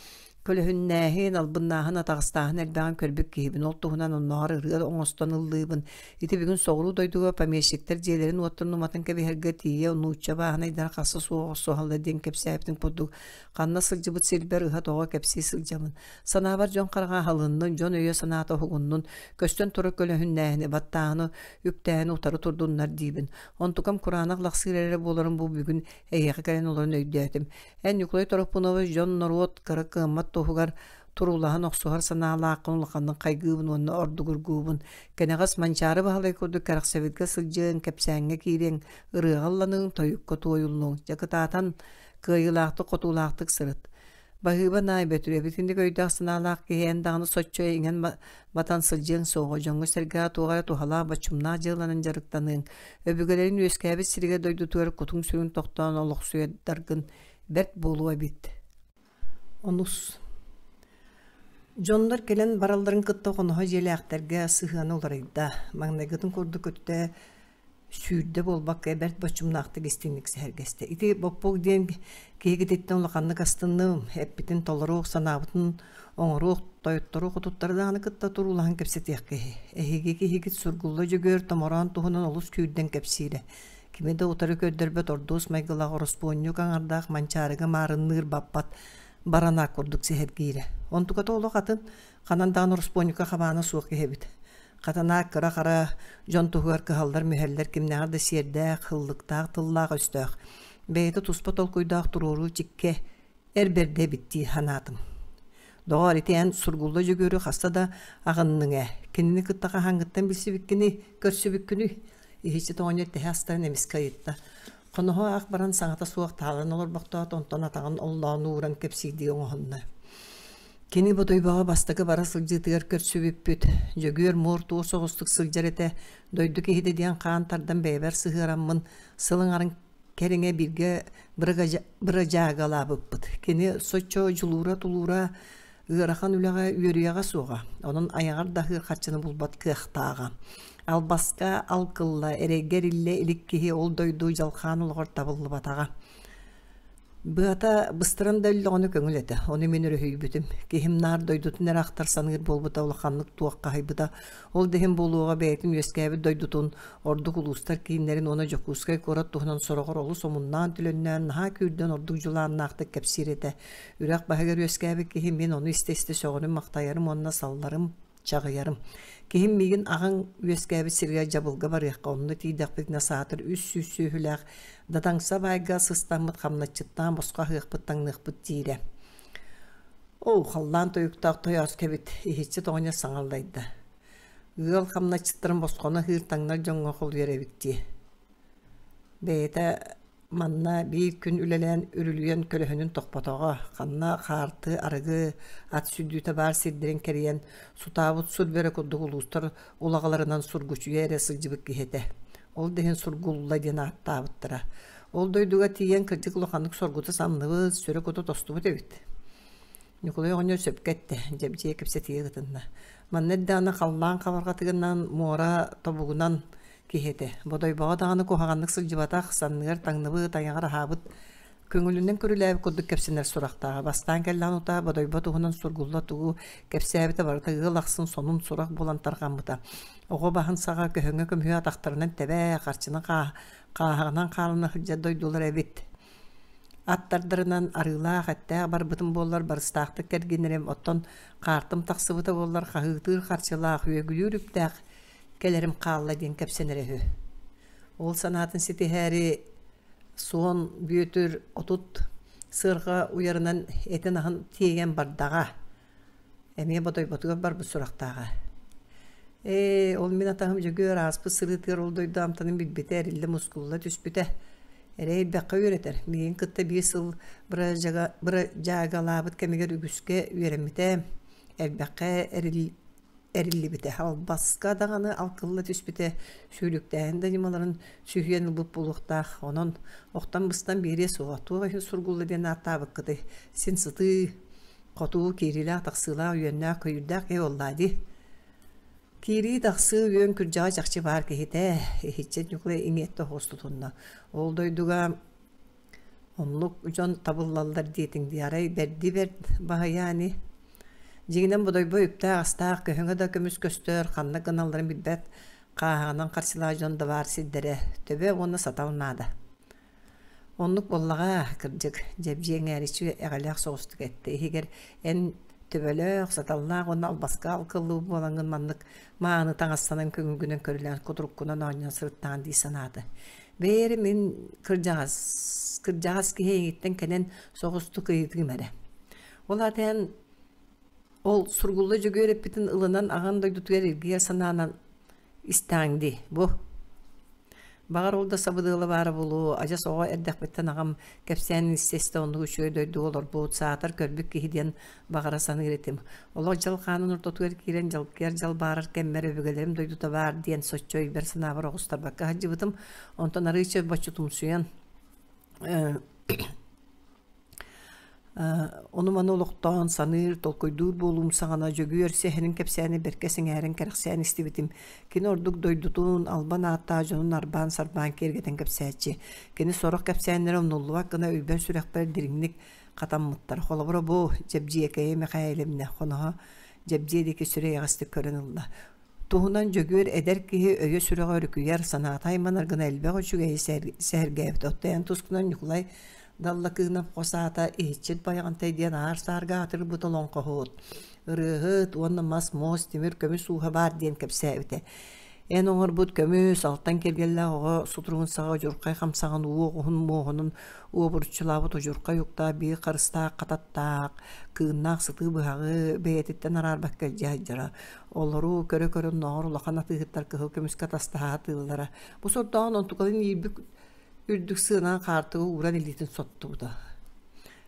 көлөһүннээһин, албыннааһын, атаҕастааһын элбэҕин көрбүт киһибин. Ол туһунан оннооҕор ырыа оҥостон ыллыыбын. Ити бүгүн соҕуруу дойдуга помещиктар дьиэлэрин-уоттарын уматан кэбиһэргэ тиийэ нуучча бааһынайдара харса суох охсуһаллар диэн кэпсээбитин курдук ханна сылдьыбыт сирбэр ыһа-тоҕо кэпсии сылдьабын. Санаабар дьон хараҕа аһылыннын, дьон өйө-санаата уһугуннун, көстөн турар көлөһүннээһини, баттааһыны, үктээһини утары турдуннар диибин. Онтукам кураанах лахсыыр эрэ буоларын бу бүгүн эйиэхэ кэлэн олорон өйдөөтүм. Эн Ньукулай Тороппунович дьон-норуот кыра кыаммат туһугар туруулаһан охсуһар санаалааххын улаханнык хайгыыбын уонна ордугургуубун. Кэнэҕэс Манчаары Баһылай курдук кэрэхсэбилгэ сылдьыаҥ, кэпсээҥҥэ киириэҥ, ырыаҕа ылланыҥ, тойукка туойуллуоҥ. Дьэ кытаатан, кыайыылаахтык-хотуулаахтык сырыт. Баһыыба наай Бөтүрүөп итинник өйдөөх-санаалаах киһи эн даҕаны соччо иҥэн батан сылдьыаҥ суоҕа, дьоҥҥо-сэргэҕэ туох эрэ туһалаах, боччумнаах дьыаланан дьарыктаныаҥ, өбүгэлэрин үөскээбит сиригэр-дойдутугар кутуҥ-сүрүҥ тохтоон олохсуйардаргын бэрт буолуо эбит. Онус Дьоннор кэлэн баралларын кытта хоноһо дьиэлээхтэргэ сыһыана уларыйда. Маҥнайгытын курдук өттө сүүрдэ буолбакка бэрт боччумнаахтык истиҥник сэһэргэстэ. Ити боппуок диэн киһигититтэн улаханнык астынным, эппитин толоруох, санаабытын оҥоруох, тойоттору хотуттары даҕаны кытта туруулаһан кэпсэтиэх киһи. Эһиги киһигит Сургулла Дьөгүөр томороон туһунан олус күүрдэн кэпсиирэ. Кими да утары көрдөрбөт ордуус майгылаах ороспуонньук аҥардаах Манчаарыга маарынныыр баппат баранаак курдук сэһэргиирэ. Онтуката олох атын, ханан даҕаны ороспуонньукка хабаана суох киһи эбит. Хатанаак кыра-хара дьон туһугар кыһаллар-мүһэллэр кимнээҕэр да сиэрдээх, ыллыктаах тыллаах-өстөөх, бэйэтэ туспа толкуйдаах туруоруу чиккэ эр бэрдэ эбит дии санаатым. Доҕоор, ити эн Сургулла Дьөгүөрү хаста да аҕынныҥ ээ. Кинини кытта хаһааҥҥыттан билсибиккиний, көрсүбүккүнүй? Иһиччит оҕонньор тэһэ астаран эмискэ ыйытта. Хоноһо аах баран саҥата суох таалан олорбохтоот, онтон атаҕын оллоон ууран кэпсиирдии оҥоһунна. Кини Бодойбоҕо бастакы бара сылдьыытыгар көрсүбүппүт. Дьөгүөр муор-туор соҕустук сылдьар этэ, дойду киһитэ диэн хаан тардан бэйэбэр сыһыараммын, сыл аҥарын кэриҥэ бииргэ бырадьаагалаабыппыт. Кини соччо дьулуура-тулуура ыарахан үлэҕэ үөрүйэҕэ суоҕа, онон айаҕар да аһыыр харчыны булбат кыахтааҕа. Албаска алкылла, эрэйгэ эриллэ илик киһи ол дойду дьалхаан олоҕор табыллыбатаҕа. Быата быстаран да өллөҕүнэ көҥүл этэ, ону мин өрүһүйбүтүм. Киһим наар дойдутун эрэ ахтар саныыр буолбута улаханнык туоххаһыйбыта. Ол да иһин буолуоҕа бэйэтин үөскээбит дойдутун, ордук улуустар кииннэрин уонна Дьокуускай куорат туһунан сороҕор олус омуннаан-төлөннөөн, наһаа күүрдэн ордук дьулааннаахтык кэпсиир этэ. Үрэх баһыгар үөскээбит киһи мин ону истэ-истэ сөҕөрүм-махтайарым уонна салларым, чаҕыйарым. Киһим миигин аҕаҥ үөскээбит сиригэр дьабылга барыахха, онно тиийдэхпитинэ саатар 300 сүөһүлээх Датаҥса баайга сыстаммыт хамначчыттаан босхо аһыахпыт таҥныахпыт диирэ. Оо, халлаан тойуктаах тойооско эбит, иһиччи тоҕонньор саҥа аллайда. Ыал хамначчыттарын босхону аһыыр таҥнар дьоҥҥо холуйар эбит дии. Бэйэтэ Манна биир күн үлэлээн үрүлүйэн көлөһүнүн тохпотоҕо, ханна хаарты, арыгы, ат сүрдүүтэ баар сирдэрин кэрийэн, сутаабыт сур бөрө курдук улуустар улаҕаларынан сургучуйа эрэ сылдьыбыт киһи этэ. Ол да иһин Сургулла диэн ааттаабыттара. Ол дойдуга тиийэн кырдьык улаханнык соргута самныбыт, сүрэ-кута тостубут эбит. Ньукулай оҕонньор сөпкө эттэ, дьэбдьиэ кэпсэтиигэ кытынна. Манна эрдэҕинэ халлаан хабарҕатыгынан, муора тобугунан киһи этэ. Бодойбоҕо даҕаны куһаҕаннык сылдьыбатах, санныгар таҥныбыт, айаҕар аһаабыт, көҥүлүнэн көрүлээбит курдук кэпсэнэр сурахтааҕа. Бастаан кэллэҕин утаа Бодойбо туһунан сургулла тугу кэпсээбитэ барыта ыал ахсын сонун сурах буолан тарҕаммыта. Оҕо баһын саҕа көһөҥө көмүһү атахтарынан тэбэ, харчыны хааһаҕынан хаалана сылдьар дойдулар эбит. Аттардарынан арыылаах, эттээх барбытым буоллар барыстаахтык кэргинэрим, оттон хаартым тахсыбыта буоллар хаһыытыыр харчылаах, үөгүлүүр үптээх кэлэрим хаалла диэн кэпсэнэрэ үһү. Ол санаатын ситиһээри Суон Бүөтүр 30 сыарҕа уйарынан этин-аһын тиэйэн бардаҕа. Эмиэ бодойботугар барбыт сурахтааҕа. Ээ, ол мин атаһым Дьөгүөр ааспыт сырыытыгар ол дойду амтанын билбитэ, эриллэ-мускулла түспүтэ. Эрэй элбэххэ үөрэтэр. Миигин кытта биир сыл бырадьаагалаабыт кэмигэр үгүскэ үөрэммитэ, элбэххэ эриллибитэ. Албаска даҕаны алкылла түспүтэ, сүүлүктээһин да ньымаларын сүһүйэн ылбыт буолуохтаах. Онон охтон-быстан биэриэ суоҕа. Туох иһин сургулла диэн ааттаабыккытый? Син сытыы Хотугу киириилээх-тахсыылаах үөннээх-көйүүрдээх киһи буоллаа дии. Киирии-тахсыы үөн-күрдьэҕэ чахчы баар киһитэ, иһиччэ Ньукулай иҥиэттэ оһуос тутунна. Ол дойдуга оннук дьон табыллаллар диэтиҥ дии, арай бэрди бэрт баһыйаа ини. Дьиҥинэн Бодойбо үптээх-астаах, көһөҥө да көмүс көстөр, ханна гыналларын билбэт, хааһаҕынан харчылаах дьон да баар сирдэрэ, төбө уонна сатал наада. Оннук буоллаҕа, кырдьык, Дьэбдьиэ эҥээриччи эҕэлээх соҕустук эттэ. Иһигэр эн төбөлөөх, саталлаах уонна албаска алкыллыбыт буолаҥҥын маннык мааны таҥастанан көҥүлгүнэн көрүлээн кутуруккунан оонньоон сырыттаҕын дии санаата. Бэйэри мин кырдьаҕас, кырдьаҕас киһи эйигиттэн кэнэн соҕустук ыйытыым эрэ. Ол аата эн ол Сургулла Дьөгүөр эппитин ылынан аҕан дойдутугар эргийэр санаанан Истээҥ дии, бу. Баҕар ол да сабыдыала баара буолуо, адьас оҕо эрдэхпиттэн аҕам кэпсээнин истэ-истэ оннук үчүгэй дойдуга олорбут, саатар көрбүт киһи диэн баҕара саныыр этим. Олох дьал хаанын ортотугар киирэн дьалкыйар дьалбаарар кэммэр өбүгэлэрим дойдута баар диэн соччо өйбөр-санаабар оҕустарбакка сылдьыбытым. Онтон арыыча боччутумсуйан Ону-маны олохтоон, саныыр, толкуйдуур буолуум саҕана Дьөгүөр сэһэнин кэпсээнин бэркэ сэҥээрэн кэрэхсээн истибитим. Кини ордук дойдутун, албан ааттаах дьонун арбаан-сарбаан киэргэтэн кэпсээччи. Кини сорох кэпсээннэрэ умнуллубат гына өйбөр-сүрэхпэр дириҥник хатаммыттар. Холобура бу Дьэбдьиэкэйэ Мэхээлэбинэ хоноһо Дьэбдьиэ диэки сүрэ эйэҕэстик көрөн ылла. Туһунан Дьөгүөр эдэр киһи өйө-сүрэҕэ өрүкүйэр, санаата айманар гына элбэх үчүгэйи сэһэргээбит. Оттон эн тускунан Ньукулай Даллакыынап хос аата Иһиччит Байаҕантай диэн аар-саарга аатырбыт олоҥхоһут, ырыаһыт уонна мас-муос, тимир, көмүс ууһа баар диэн кэпсээбитэ. Эн оҥорбут көмүс, алтан киэргэллээх оҕо сутуругун саҕа удьурхай хамсаҕын уу оҕуһун муоһунун уобуруччулаабыт удьурхай уктаах биир харыстаах хататтаах, кыыннаах сытыы быһаҕы бэйэтиттэн араарбакка илдьэ сылдьара. Олору көрө-көрө оннооҕор улахан атыыһыттар кыһыл көмүскэ атастаһа сатыыллара. Бу сордооҕун онтукаларын иирбит үрдүк сыанан хаартыга ууран илиитин соттубута.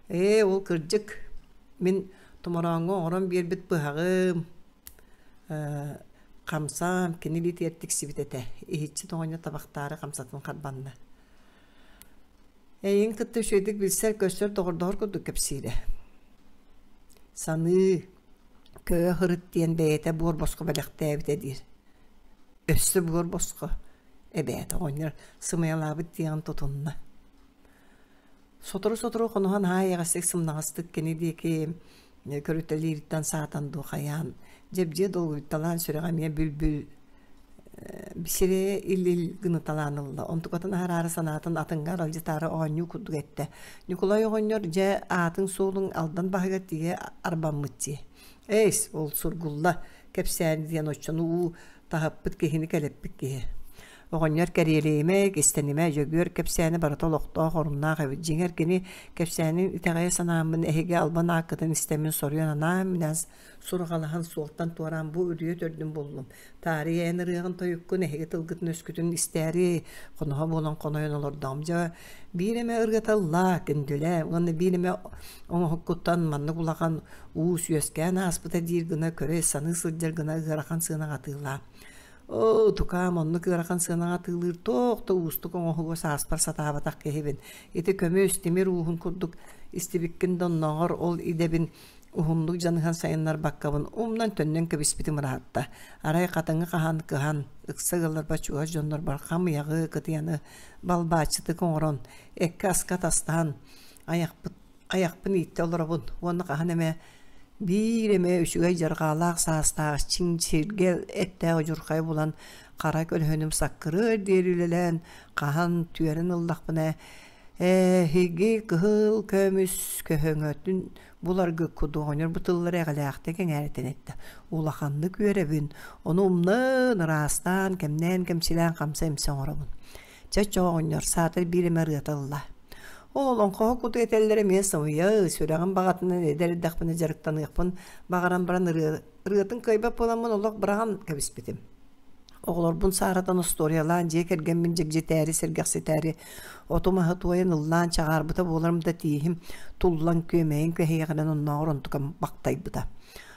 Ээ, ол кырдьык, мин томорооҥҥо оҥорон биэрбит быһаҕым, э, хамсаам кини илиитигэр тиксибит этэ. Иһиччи оҕонньор табахтаары хамсатын харбанна. Эйигин кытта үчүгэйдик билсэр-көрсөр доҕордоһор курдук кэпсиирэ. Саныы, көйө сырыт диэн бэйэтэ буор босхо бэлэхтээбитэ диир. Өссө буор босхо, эбээтэ оҕонньор сымыйалаабыт диэҕин тутунна. Сотору-сотору хоноһон аһаа эйэҕэстик сымнаҕастык кини диэки көрүтэлиириттэн саатан дуу хайаан, дьэбдьиэ долгуйталаан сүрэҕэ эмиэ бүл-бүл сирэйэ ил-ил гыныталаан ылла. Онтукатын аһараары санаатын атыҥҥа аралдьытаары оонньуу курдук эттэ. Ньукулай оҕонньор дьэ аатыҥ-суолуҥ Алдан баһыгар тиийэ арбаммыт дии. Эйс, ол сургулла кэпсээн диэн оччону уу таһыппыт киһини кэлэппит киһи. Оҕонньор кэриэлэйимэ, кистэнимэ, Дьөгүөр кэпсээнэ барыта олохтоох, оруннаах эбит. Дьиҥэр кини кэпсээнин итэҕэйэ санааммын эһиги албан ааккытын истэммин соруйан анаан-минээн сурҕалаһан суолтан туораан бу үрүйэ төрдүн буллум. Таарыйа эн ырыаҕын тойуккун, эһиги тылгытын-өскүтүн истээри, хоноһо буолан хонойон олордоҕум. Дьэ, биир эмэ ырыата ыллаа, күндүлээ уонна биир эмэ оҥоһуккуттан маннык улахан уус үөскээн ааспыта диир гына көрө саныы сылдьар гына ыарахан сыанаҕа атыылаа. Оо, тукаам, оннук ыарахан сыанаҕа атыылыыр туох да уустук оҥоһугу сааспар сатаабатах киһибин. Ити көмүс, тимир ууһун курдук истибиккин да оннооҕор ол идэбин Уһуннук дьаныһан сайыннарбаккабын умнан төннөн кэбиспитим ыраатта. Арай хатыҥы хаһан кыһан, ыкса ыалларбар чугас дьоннорбор хамыйаҕы, кытыйаны балбааччытык оҥорон, эккэ-аска атастаһан, айахпыт, айахпын ииттэ олоробун уонна хаһан эмэ биир эмэ үчүгэй дьарҕаалаах саастаах чиҥ сиргэ эттээх удьурхайы булан хара көлөһүнүм саккырыар диэри үлэлээн хаһан түөрэн ыллахпына эһиги кыһыл көмүс көһөҥөтүн буларгы кудуонньор бу тыллары эҕэлээхтик эҥээритэн эттэ. Улаханнык үөрэбин, ону умнан, ыраастаан, кэмнээн кэмчилээн хамса-имсэ оҥоробун. Чэ, оҕонньор, саатар биир эмэ ырыата ылла. Ол олоҥхоһо куту этэллэрэ эмиэ сымыйа, сүрэҕим баҕатынан эдэр эрдэхпинэ дьарыктаныахпын баҕаран баран ырыа, ырыатын кыайбат буоламмын олох быраҕан кэбиспитим. Оҕолорбун сааратан остуоруйалаан дьиэ кэргэммин дьэгдьитээри, сэргэхситээри оту-маһы туойан ыллаан чаҕаарбыта буоларым да тииһим туллан күөмэйин күһэйэҕинэн оннооҕор онтукам бактайбыта.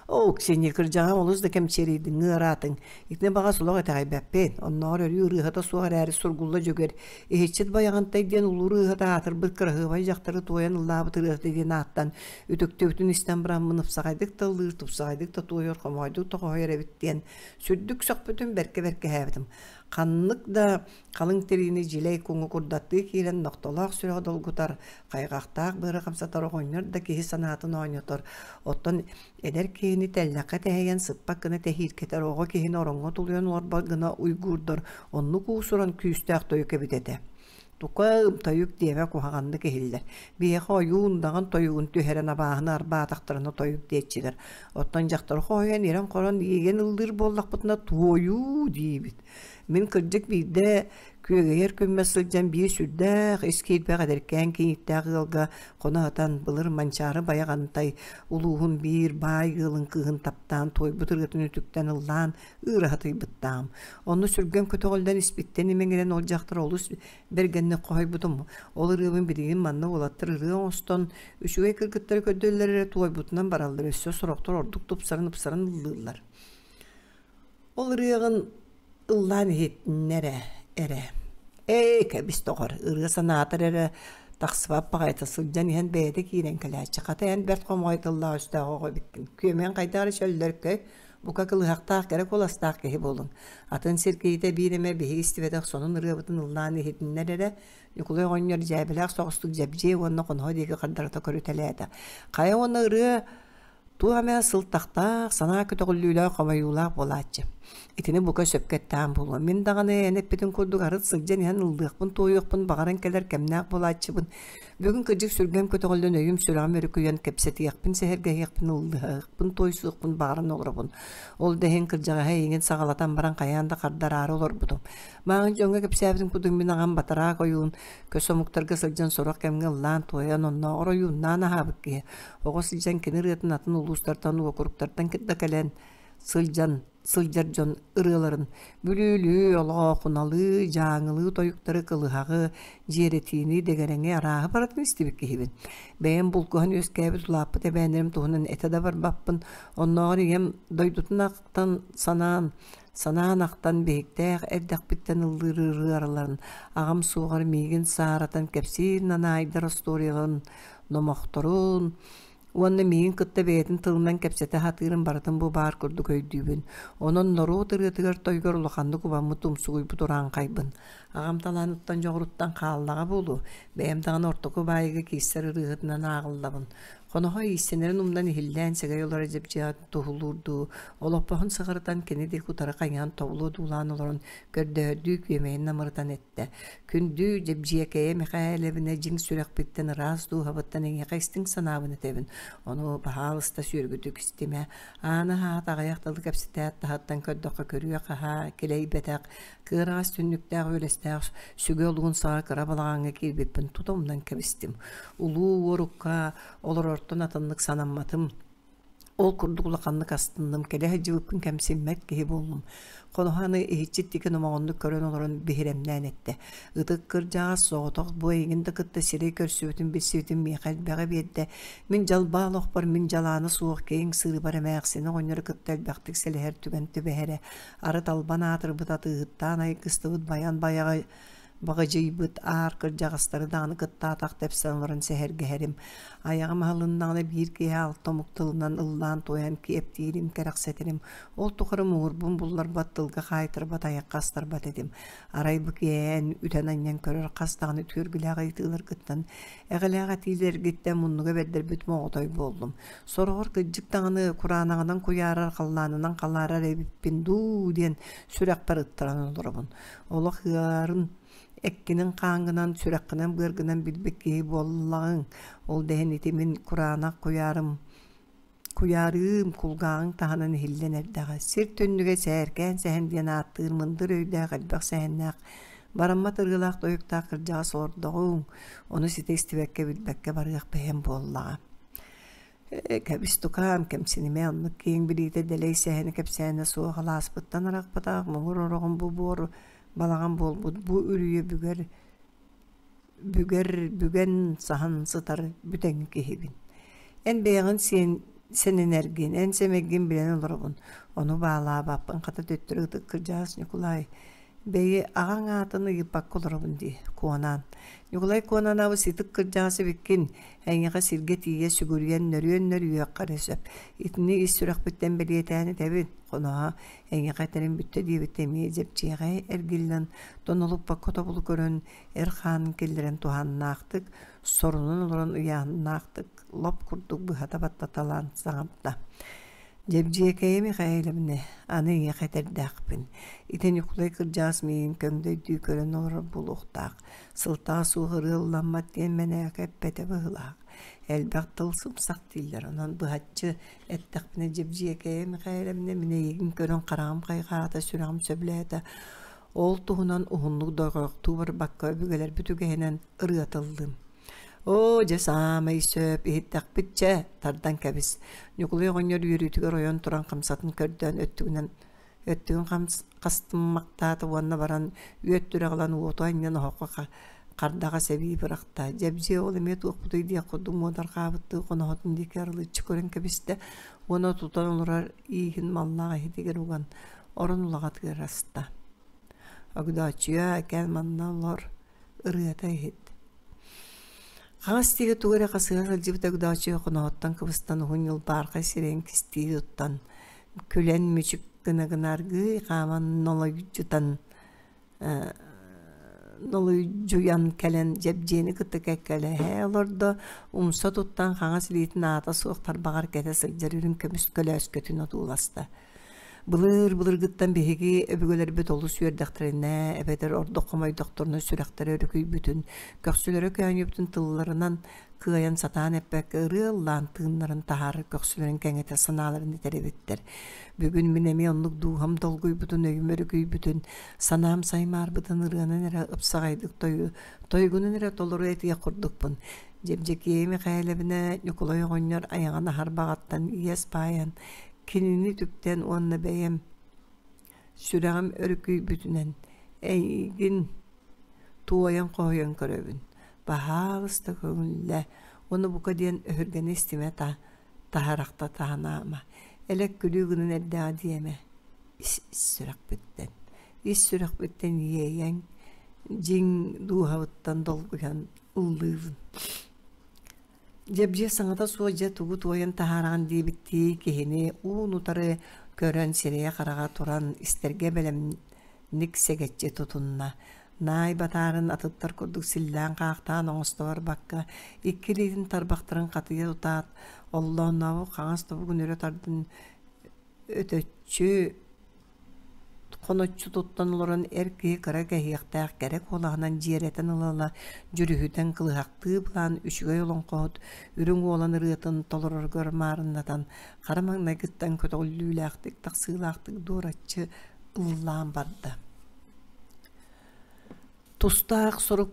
Оо, Ксения кырдьаҕаҥ олус да кэмчиэрийдиҥ, ыараатыҥ. Итини баҕас олох итэҕэйбэппин. Оннооҕор өрүү ырыаһыта суох эрээри сургулла дьөгүөр Иһиччит Байаҕантай диэн улуу ырыаһыта аатырбыт кыраһыабай дьахтары туойан ыллаабыт ырыаһыта диэн ааттаан үтүктүбүтүн истэн бараммын ыпсаҕайдык да ыллыыр, тупсаҕайдык да туойар, хомоҕойдук да хоһуйар эбит диэн Сүрдүк сөхпүтүм, бэркэ бэркэһээбитим. Ханнык да халыҥ тириини дьилэй куҥу курдаттыы киирэн нохтолоох сүрэҕи долгутар, хайҕахтаах быары хамсатар оҕонньор да киһи санаатын оонньотор. Оттон эдэр киһини тэллэххэ тэһийэн сыппат гына тэһииркэтэр оҕо киһини ороҥҥо тулуйан олорбот гына уйгуурдар оннук уусуран күүстээх тойук эбит этэ. Тука тойук диэбэ куһаҕаннык иһиллэр. Биһиэхэ ойуун даҕан тойугун түһэрэн абааһыны арбаатахтарына тойук диэччилэр. Оттон дьахтары хоһуйан ирэн-хорон иигэн ыллыыр буоллахпытына туойуу диибит. Мин кырдьык биирдэ күөгэйэр күммэр сылдьан биир сүрдээх ис киирбэх эдэркээн кийииттээх ыалга хоно сытан былыр Манчаары Байаҕантай улууһун биир баай ыалын кыыһын таптаан туойбут ырыатын үтүктэн ыллаан ыыраһытыйбыттаам. Онно сүргэм көтөҕүллэн испиттэн имэҥирэн ол дьахтар олус бэргэнник хоһуйбутум. Ол ырыабын билигин манна уолаттар ырыа оҥостон, үчүгэй кыргыттары көрдөллөр эрэ туойбутунан бараллар, өссө сорохтор ордук тупсаран ыпсаран ыллыыллар. Ол ырыаҕын ыллаан иһитиннэр эрэ. Ээ, кэбис доҕор, ырыа санаатар эрэ тахсыбат баҕайыта сылдьан иһэн бэйэтэ киирэн кэлээччи. Хата эн бэрт хомоҕой тыллаах өстөөх оҕо эбиккин. Күөмэҥ хайдах эрэ чөллөркөй, Бука кылыһахтаах кэрэ куоластаах киһи буолуҥ. Атын сир киһитэ биир эмэ биһиги истибэтэх сонун ырыабытын ыллаан иһитиннэр эрэ, Ньукулай оҕонньор дьээбэлээх соҕустук дьэбдьиэ уонна хоноһо диэки хардарыта көрүтэлээтэ. Хайа уонна ырыа туох эмэ сылтахтаах, санаа көтөҕүллүүлээх, хомойуулаах буолааччы. Итини бука сөпкө эттэҕим буолуо. Мин даҕаны эн эппитин курдук арыт сылдьан иһэн ыллыахпын, туойуохпун баҕаран кэлэр кэмнээх буолааччыбын. Бүгүн кырдьык сүргэм көтөҕүллэн өйүм-сүрэҕим өрүкүйэн кэпсэтиэхпин, сэһэргэһиэхпин, ыллыһыахпын, туойсуохпун баҕаран олоробун. Ол да иһин кырдьаҕаһы эйигин саҕалатан баран хайаан да хардараары олорбутум. Мааҕын дьоҥҥо кэпсээбитим курдук мин аҕам батараак ойуун көс омуктарга сылдьан сорох кэмҥэ ыллаан-туойан оннооҕор ойууннаан аһаабыт киһи. Оҕо сылдьан кини ырыатын атын улуустартан, уокуруктартан да кэлэн сылдьан сылдьар дьон ырыаларын бүлүүлүү, олоохуналыы, дьааҥылыы тойуктары, кылыһаҕы, дьиэрэтиини, дэгэрэҥи арааһы барытын истибит киһибин. Бэйэм булкуһан үөскээбит улааппыт эбээннэрим туһунан этэ да барбаппын. Оннооҕор ийэм дойдутун ахтан санаан, санаан ахтан биһиктээх эрдэхпиттэн ыллыыр ырыаларын, аҕам суоҕар миигин сааратан кэпсиир нанаайдар остуоруйаларын, номохторун, Уонна миигин кытта бэйэтин тылынан кэпсэтэ сатыырын барытын бу баар курдук өйдүүбүн. Онон норуот ырыатыгар-тойугар улаханнык убаммыт умсугуйбут урааҥхайбын. Аҕам талааныттан дьоҕуруттан хааллаҕа буолуо, бэйэм даҕаны ортоку баайыга киирсэр ырыаһытынан ааҕыллабын. Хоноһо иистэнэрин умнан иһиллээн сэгэй олоро дьэбдьиэҕэ туһулуурдуу, олоппоһун сыҕарытан кини диэки утары хайыһан тобулу одуулаан олорон көрдөһөрдүү күөмэйин намырытан эттэ. Күндү Дьэбдьиэкэйэ Мэхээлэбинэ дьиҥ сүрэхпиттэн ыраас дууһабыттан эйиэхэ истиҥ санаабын этэбин. Ону, баһаалыста, сүөргүтүк истимэ. Ааны аһаат аҕыйах тылы кэпсэтээт таһыттан көрдөххө көрүө-хаһаа, килэйбэтэх, кыараҕас түннүктээх үөлэстээх сүгэ олугун саҕа кыра балаҕаҥҥа киирбиппин тута умнан кэбистим. Улуу уорукка олорортон атыннык санамматым. Ол курдук улаханнык астынным, кэлэ сылдьыбыппын кэмсиммэт киһи буоллум. Хоноһо аны иһиччит диэки номоҕоннук көрөн олорон биһирэмнээн эттэ: «Ытык кырдьаҕас соҕотох бу эйигин да кытта сирэй көрсүбүтүм билсибитим миэхэ элбэҕи биэрдэ. Мин дьалбаа олохпор мин дьалаана суох киэҥ сырыыбар эмээхсини оҕонньору кытта элбэхтик сэлэһэр түгэн түбэһэрэ. Арыт албан аатырбыт атыыһыттаан айгыстыбыт байан байаҕа Баҕадьыйбыт аар кырдьаҕастары даҕаны кытта атах тэпсэн олорон сэһэргэһэрим. Айаҕым аһылыннаҕына биир киһи алта омук тылынан ыллаан-туойан киэптиирим, кэрэхсэтэрим. Ол тухары муҥурбун булларбат, тылга хаайтарбат, айахха астарбат этим. Арай бу киэһэ үтэн-анньан көрөр хас даҕаны түөргүлээх ыйытыыларгыттан, эҕэлээх этиилэргиттэн муннуга бэрдэрбит моҕотой буоллум. Сороҕор кырдьык даҕаны кураанаҕынан куйаарар, халлаанынан халаарар эбиппин дуу диэн сүрэхпэр ыттаран олоробун. Олох ыарын эккинэн-хааҥҥынан, сүрэххинэн-быаргынан билбит киһи буоллаҕыҥ. Ол да иһин ити мин кураанах куйаарым куйаарыым кулгааҕыҥ таһынан иһиллэн эрдэҕэ. Сир түннүгэ сээркээн сэһэн диэн ааттыыр мындыр өйдөөх элбэх сэһэннээх бараммат ырыалаах тойуктаах кырдьаҕас олордоҕуҥ. Ону ситэ истибэккэ билбэккэ барыах бэйэм буоллаҕа. Ээ, кэбис тукаам, кэмсинимэ, оннук киэҥ билиитэ дэлэй сэһэнэ кэпсээнэ суох алааспыттан арахпатах муҥур ороҕум бу буор балаҕан буолбут бу үрүйэ бүгэр бүгэр бүгэн саһан сытар бүтэҥи киһибин. Эн бэйэҕин сиэн сэнэнэргин, эн сэмэйгин билэн олоробун. Ону баалаабаппын хата төттөрү ытык кырдьаҕас Ньукулай Бэйи, аҕаҥ аатын ыйыппакка олоробун дии, Куонаан. Ньукулай Куонаанабыс ытык кырдьаҕас эбиккин, эйиэхэ сиргэ тиийэ сүгүрүйэн нөрүөн нөрүөххэ эрэ сөп. Итини ис сүрэхпиттэн бэлиэтээн этэбин, хоноһо, эйиэхэ этэрим бүттэ диэбитэ эмиэ дьэпчиэҕэй эргиллэн, тонолуппакка тобулу көрөн, эр хаанын киллэрэн туһааннаахтык, сорунан олорон ыйааһыннаахтык лоп курдук быһата баттаталаан саҥарда. Дьэбдьиэкэйэ Михайловна, аны эйиэхэ этэрдээхпин. Ити Ньукулай кырдьаҕас миигин көҥдөйдүү көрөн олорор буолуохтаах. Сылтаҕа суох ырыа ылламмат диэн мэнээкэ эппэтэ быһыылаах. Элбэх тыл сымсах дииллэр, онон быһаччы эттэхпинэ Дьэбдьиэкэйэ Михайловна мин эйигин көрөн хараҕым хайҕаата, сүрэҕим сөбүлээтэ. Ол туһунан уһуннук дойҕохтуу барбакка өбүгэлэрбит үгэһинэн ырыа тыллыым. Оо, дьэ саамай сөп, иһиттэхпит чэ, тардан кэбис. Ньукулай оҕонньор үөрүүтүгэр ойон туран хамсатын көрдөөн өттүгүнэн өттүгүн хастыммахтаата уонна баран үөт түрэҕ ылан уоту анньан оһоххо хардаҕа сэбии бырахта. Дьэбдьиэ ол эмиэ туохпутуй диэх курдук муодарҕаабыттыы хоноһотун диэки арылыччы көрөн кэбистэ уонна тутан олорор ииһин маллаах иһитигэр уган орон улаҕатыгар аста. Огдооччуйа, кэл манна олор ырыата иһит. Хаҥас диэки тугу эрэ хасыһа сылдьыбыт Огдооччуйа хоноһоттон кыбыстан уһун ньылбаархай сирэйин кистии туттан, күлэн мүчүк гына-гына аргыый хааман нолойдьутан нолуйдьуйан кэлэн Дьэбдьиэни кытта кэккэлэһэ олордо, умса туттан хаҥас илиитин аата суох тарбаҕар кэтэ сылдьар үрүҥ көмүс көлөөскөтүн одууласта. Былыр-былыргыттан биһиги өбүгэлэрбит олус үөрдэхтэринэ эбэтэр ордук хомойдохторуна сүрэхтэрэ өрүкүйбүтүн, көхсүлэрэ көөнньүбүтүн тылларынан кыайан сатаан эппэккэ ырыа ыллаан тыыннарын таһаарар көхсүлэрин кэҥэтэ санааларын этэр эбиттэр. Бүгүн мин эмиэ оннук дууһам долгуйбутун, өйүм өрүкүйбүтүн, санаам саймаарбытын ырыанан эрэ ыпсаҕайдык тойу, тойгунан эрэ толору этиэх курдукпун. Дьэбдьэкиэй Михайловна Ньукулай оҕонньор айаҕын аһар баҕаттан иэс баайан Кинини үтүктэн уонна бэйэм сүрэҕим өрүкүйбүтүнэн эйигин туойан хоһуйан көрөбүн, баһаалыста көҥүллээ уонна бука диэн өһүргэнэ истимэ таһарахта таһанаама, элэк күлүү гынан эрдэҕэ диэмэ, ис сүрэхпиттэн, ис сүрэхпиттэн иэйэҥ, дьиҥ дууһабыттан долгуйан ыллыыбын. Дьэбдьиэ саҥата суох дьэ тугу туойан таһаараҕын диэбиттии киһини уун-утары көрөн сирэйэ-хараҕа туран истэргэ бэлэмник сэгэччи тутунна. Наай батаарын атыттар курдук силлээн-хаахтаан оҥосто барбакка, икки илиитин тарбахтарын хатыйа тутаат, оллооннообу хаҥас тобугун өрө тардан өтөччү Хоноччу туттан олорон эр киһи кыра кэһиэхтээх кэрэ куолаһынан дьиэрэтэн ыла-ыла дьүрүһүтэн кылыһахтыы былаан үчүгэй олоҥхоһут үрүҥ уолан ырыатын толороругар маарыннатан хара маҥнайгыттан көтөҕүллүүлээхтик тахсыылаахтык дуораччы ыллаан барда. Тустаах сорук.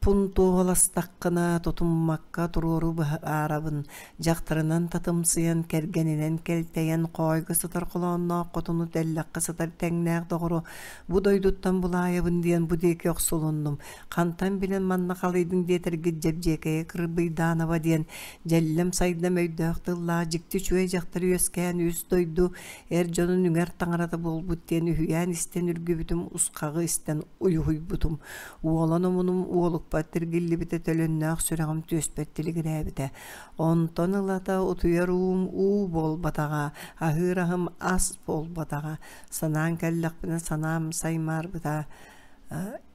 Туппун туоһуластаххына, тутуммакка туруору быһаарабын, дьахтарынан татымсыйан, кэргэнинэн кэлтэйэн, хоойго сытар холоонноох хотуну тэллэххэ сытар тэҥнээх доҕору бу дойдуттан булаайабын диэн бу диэки охсулуннум. Хантан билэн манна халыйдыҥ диэтэргит Дьэбдьиэкэйэ Кырбыйдаанова диэн дьэллэм-сайдам өйдөөх тыллаах дьикти үчүгэй дьахтар үөскээн үс дойду эр дьонун үҥэр таҥарата буолбут диэн үһүйээн истэн үргүбүтүм, усхаҕы истэн уйуһуйбутум. Уолан омунум уолукпар тиргиллибитэ, төлөннөөх сүрэҕим түөспэр тилигирээбитэ. Онтон ылата утуйар уум уу буолбатаҕа, аһыыр аһым ас буолбатаҕа. Санаан кэллэхпинэ санаам саймаарбыта,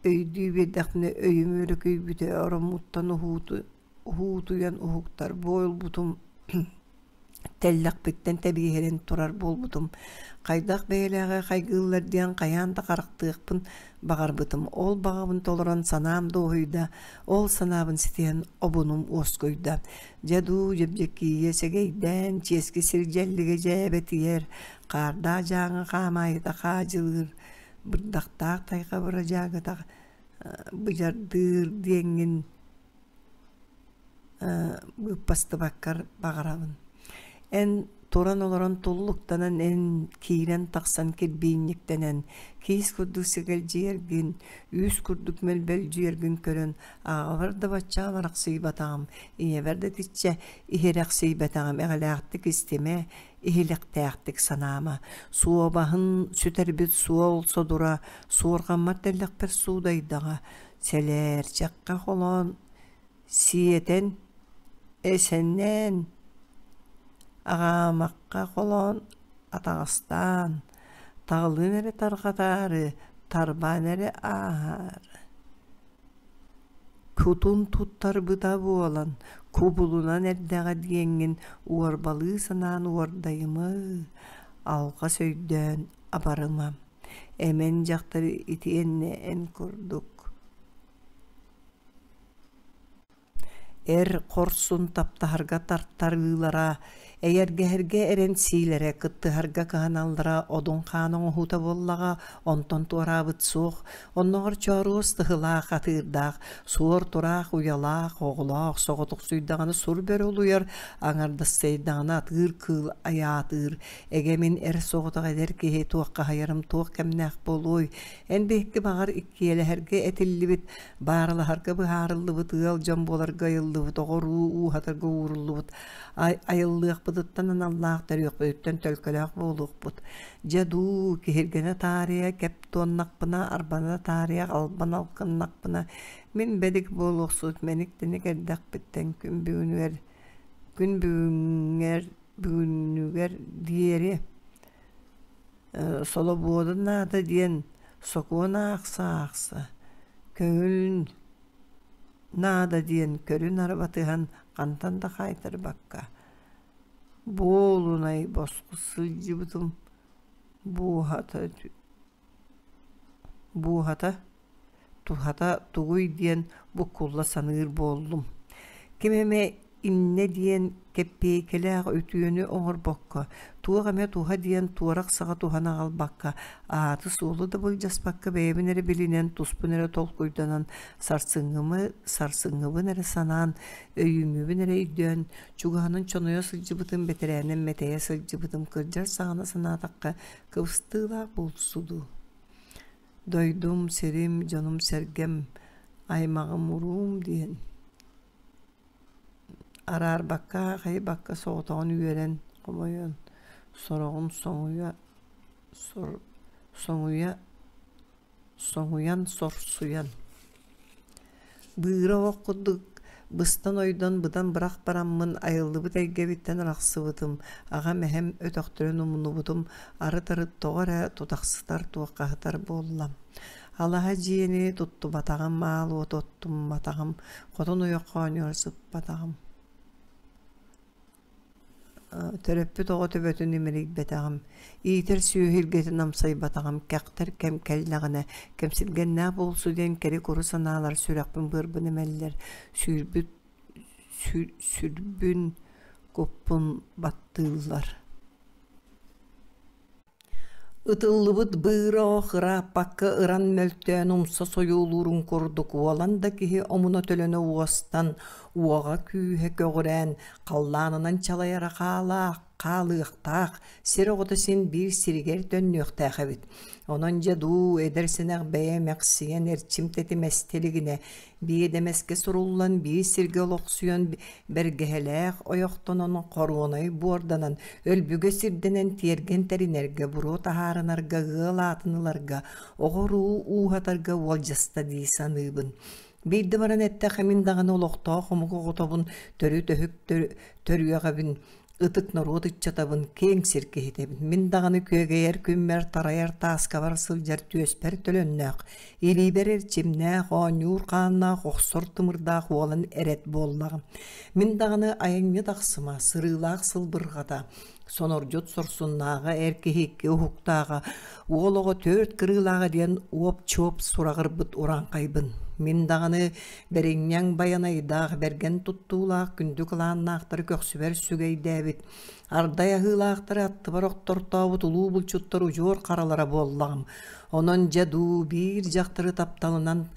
өйдүү биэрдэхпинэ өйүм өрүкүйбүтэ, ороммуттан уһуутуйан уһуктар буолбутум тэллэхпиттэн тэбиэһирэн турар буолбутум. Хайдах бэйэлээҕи хайгыыллар диэн хайаан да харахтыахпын баҕарбытым. Ол баҕабын толорон санаам дуоһуйда, ол санаабын ситиһэн обунум уоскуйда. Дьэ дуу, дьэбдьэкиийэ сэгэйдээн, чиэски сир дьэллигэ дьээбэтийэр, хаардаах дьааҥы хаамаайыта хаадьылыыр, бырдахтаах тайҕа бырадьаагата быдьардыыр диэҥҥин быыппастыбаккар баҕарабын. Эн туран олорон туллуктанан, эн киирэн тахсан кирбиинньиктэнэн, киис курдук сэгэлдьийэргин, үүс курдук мөлбөлдьүйэргин көрөн, аҕабар да бачча арахсыйбатаҕым, ийэбэр да итиччэ иһирэхсийбэтэҕим, эҕэлээхтик истимэ, иһилэхтээхтик санаама. Суобаһын сүтэрбит суол содура, суорҕаммар тэллэхпэр суудайдаҕа, сэлээрчэххэ холоон сиэтэн эсэннээн аҕаамахха холоон атаҕастаан таҕылын эрэ тарҕатаары тарбаан эрэ ааһаары кутун туттарбыта буолан кубулунан эрдэҕэ диэҥҥин уорбалыы санаан уордайыма алҕас өйдөөн абарыма эмэн дьахтар итиэннэ эн курдук Эр хорсун таптаһарга тартарыылара, эйэргэһэргэ эрэнсиилэрэ, кыттыһарга кыһаналлара одун хаан оҥоһуута буоллаҕа, онтон туораабыт суох. Онноҕор чооруос тыһылаах, атыырдаах, суор-тураах уйалаах, оҕолоох, соҕотохсуйдаҕына сур бөрө улуйар, аҥардастайдаҕына атыыр кыыл айаатыыр. Эгэ мин эр соҕотох эдэр киһи туоххаһыйарым туох кэмнээх буолуой? Эн биһикки баҕар иккиэлэһэргэ этиллибит Баарылаһарга быһаарыллыбыт ыал дьон буоларга айыллыбыт оҕо-уруу ууһатарга ууруллубут айыллыахпытыттан аналлаах төрүөхпүтүттэн төлкөлөөх буолуохпут. Дьэ дуу, киһиргэнэ таарыйа кэп туоннахпына, арбана таарыйа албан алкыннахпына, мин бэдик буолуохсут мэник-тэник эрдэхпиттэн күн бүгүнүгэр күн бүгүҥҥэр бүгүнүгэр диэри Солобуода наада диэн сокуон аахса-аахса, көҥүл наада диэн көрү-нары батыһан хантан да хаайтарбакка, буолунай босхо сылдьыбытым буоһата буоһата туһата тугуй диэн буккулла саныыр буоллум. Ким эмэ иннэ диэн кэппиэйкэлээх үтүөнү оҥорбокко, туох эмэ туһа диэн туорах саҕа туһан аҕалбакка, ааты-суолу да былдьаспакка бэйэбин эрэ билинэн, туспун эрэ толкуйданан, сарсыҥҥымы, сарсыҥҥыбын эрэ санаан, өйүүҥҥүбүн эрэ өйдөөн, чугаһынан чонойо сылдьыбытым, бэтэрээнэн мэтэйэ сылдьыбытым кырдьар саҕана санаатахха кыбыстыылаах буолсу дуу. Дойдум, сирим, дьонум-сэргэм, аймаҕым-уруум диэн араарбакка, аахайбакка соҕотоҕун үөрэн, хомойон, сороҕун соҥуйа соҥуйа соҥуйан сорсуйан Быыра оһох курдук быстан-ойдон быдан бырах бараммын айыллыбыт эйгэбиттэн арахсыбытым, аҕам, эһэм өтөхтөрүн умнубутум, арыт-арыт тоҕо эрэ тутахсытар, туоххаһытар буолла. Алаһа дьиэни туттубатаҕым, аал уоту оттумматаҕым, хотон ойох оонньуура сыппатаҕым Төрөппүт оҕо төбөтүн имэрийбэтэҕим, иитэр сүөһү илгэтин амсайбатаҕым, кэхтэр кэм кэллэҕинэ, кэмсилгэннээх буолсу диэн кэри-куру санаалар сүрэхпин-быарбын эмэллэр, сүүрбүт сүрбүн, куппун баттыыллар. Ытыллыбыт быыра ох ырааппакка ыран мөлтөөн умса сойуолуурун курдук уолан да киһи омуна-төлөнө уостан, уоҕа-күүһэ көҕүрээн, халлаанынан чалайара хаалаах, хаалыахтаах, сир оҕото син биир сиригэр төннүөхтээх эбит. Онон дьэ дуу, эдэр-сэнэх бэйэ эмэхсийэн эрчим тэтим эстэ илигинэ, биэдэмэскэ суруллан биир сиргэ олохсуйан бэргэһэлээх ойохтонон хоруонай буорданан, өлбүгэ сирдэнэн тиэргэн тэринэргэ, буруо таһаарынарга, ыал аатын ыларга, оҕо-уруу ууһатарга уолдьаста дии саныыбын. Биирдэ баран эттэххэ мин даҕаны олохтоох омук оҕотобун, төрүт өһүк төрүөҕэбин, ытык норуот ыччатабын, киэҥ сир киһитэбин. Мин даҕаны күөгэйэр күммэр тарайар тааскабар сылдьар түөспэр төлөннөөх, илиибэр эрчимнээх, оонньуур хааннаах, охсор тымырдаах уолан эрэт буоллаҕым. Мин даҕаны айанньыт ахсыма, сырыылаах сылбырҕата, сонордьут сорсуннааҕа эр киһи икки уһуктааҕа, уол оҕо түөрт кырыылааҕа диэн уоп-чуоп сураҕырбыт урааҥхайбын. Мин даҕаны бэринньэҥ байанайдаах, бэргэн туттуулаах күндү кылааннаахтары көхсүбэр сүгэйдээбит, ардай аһыылаахтары аттыбар охтортообут улуу булчуттар удьуор харалара буоллаҕым. Онон дьэ дуу биир дьахтары тапталынан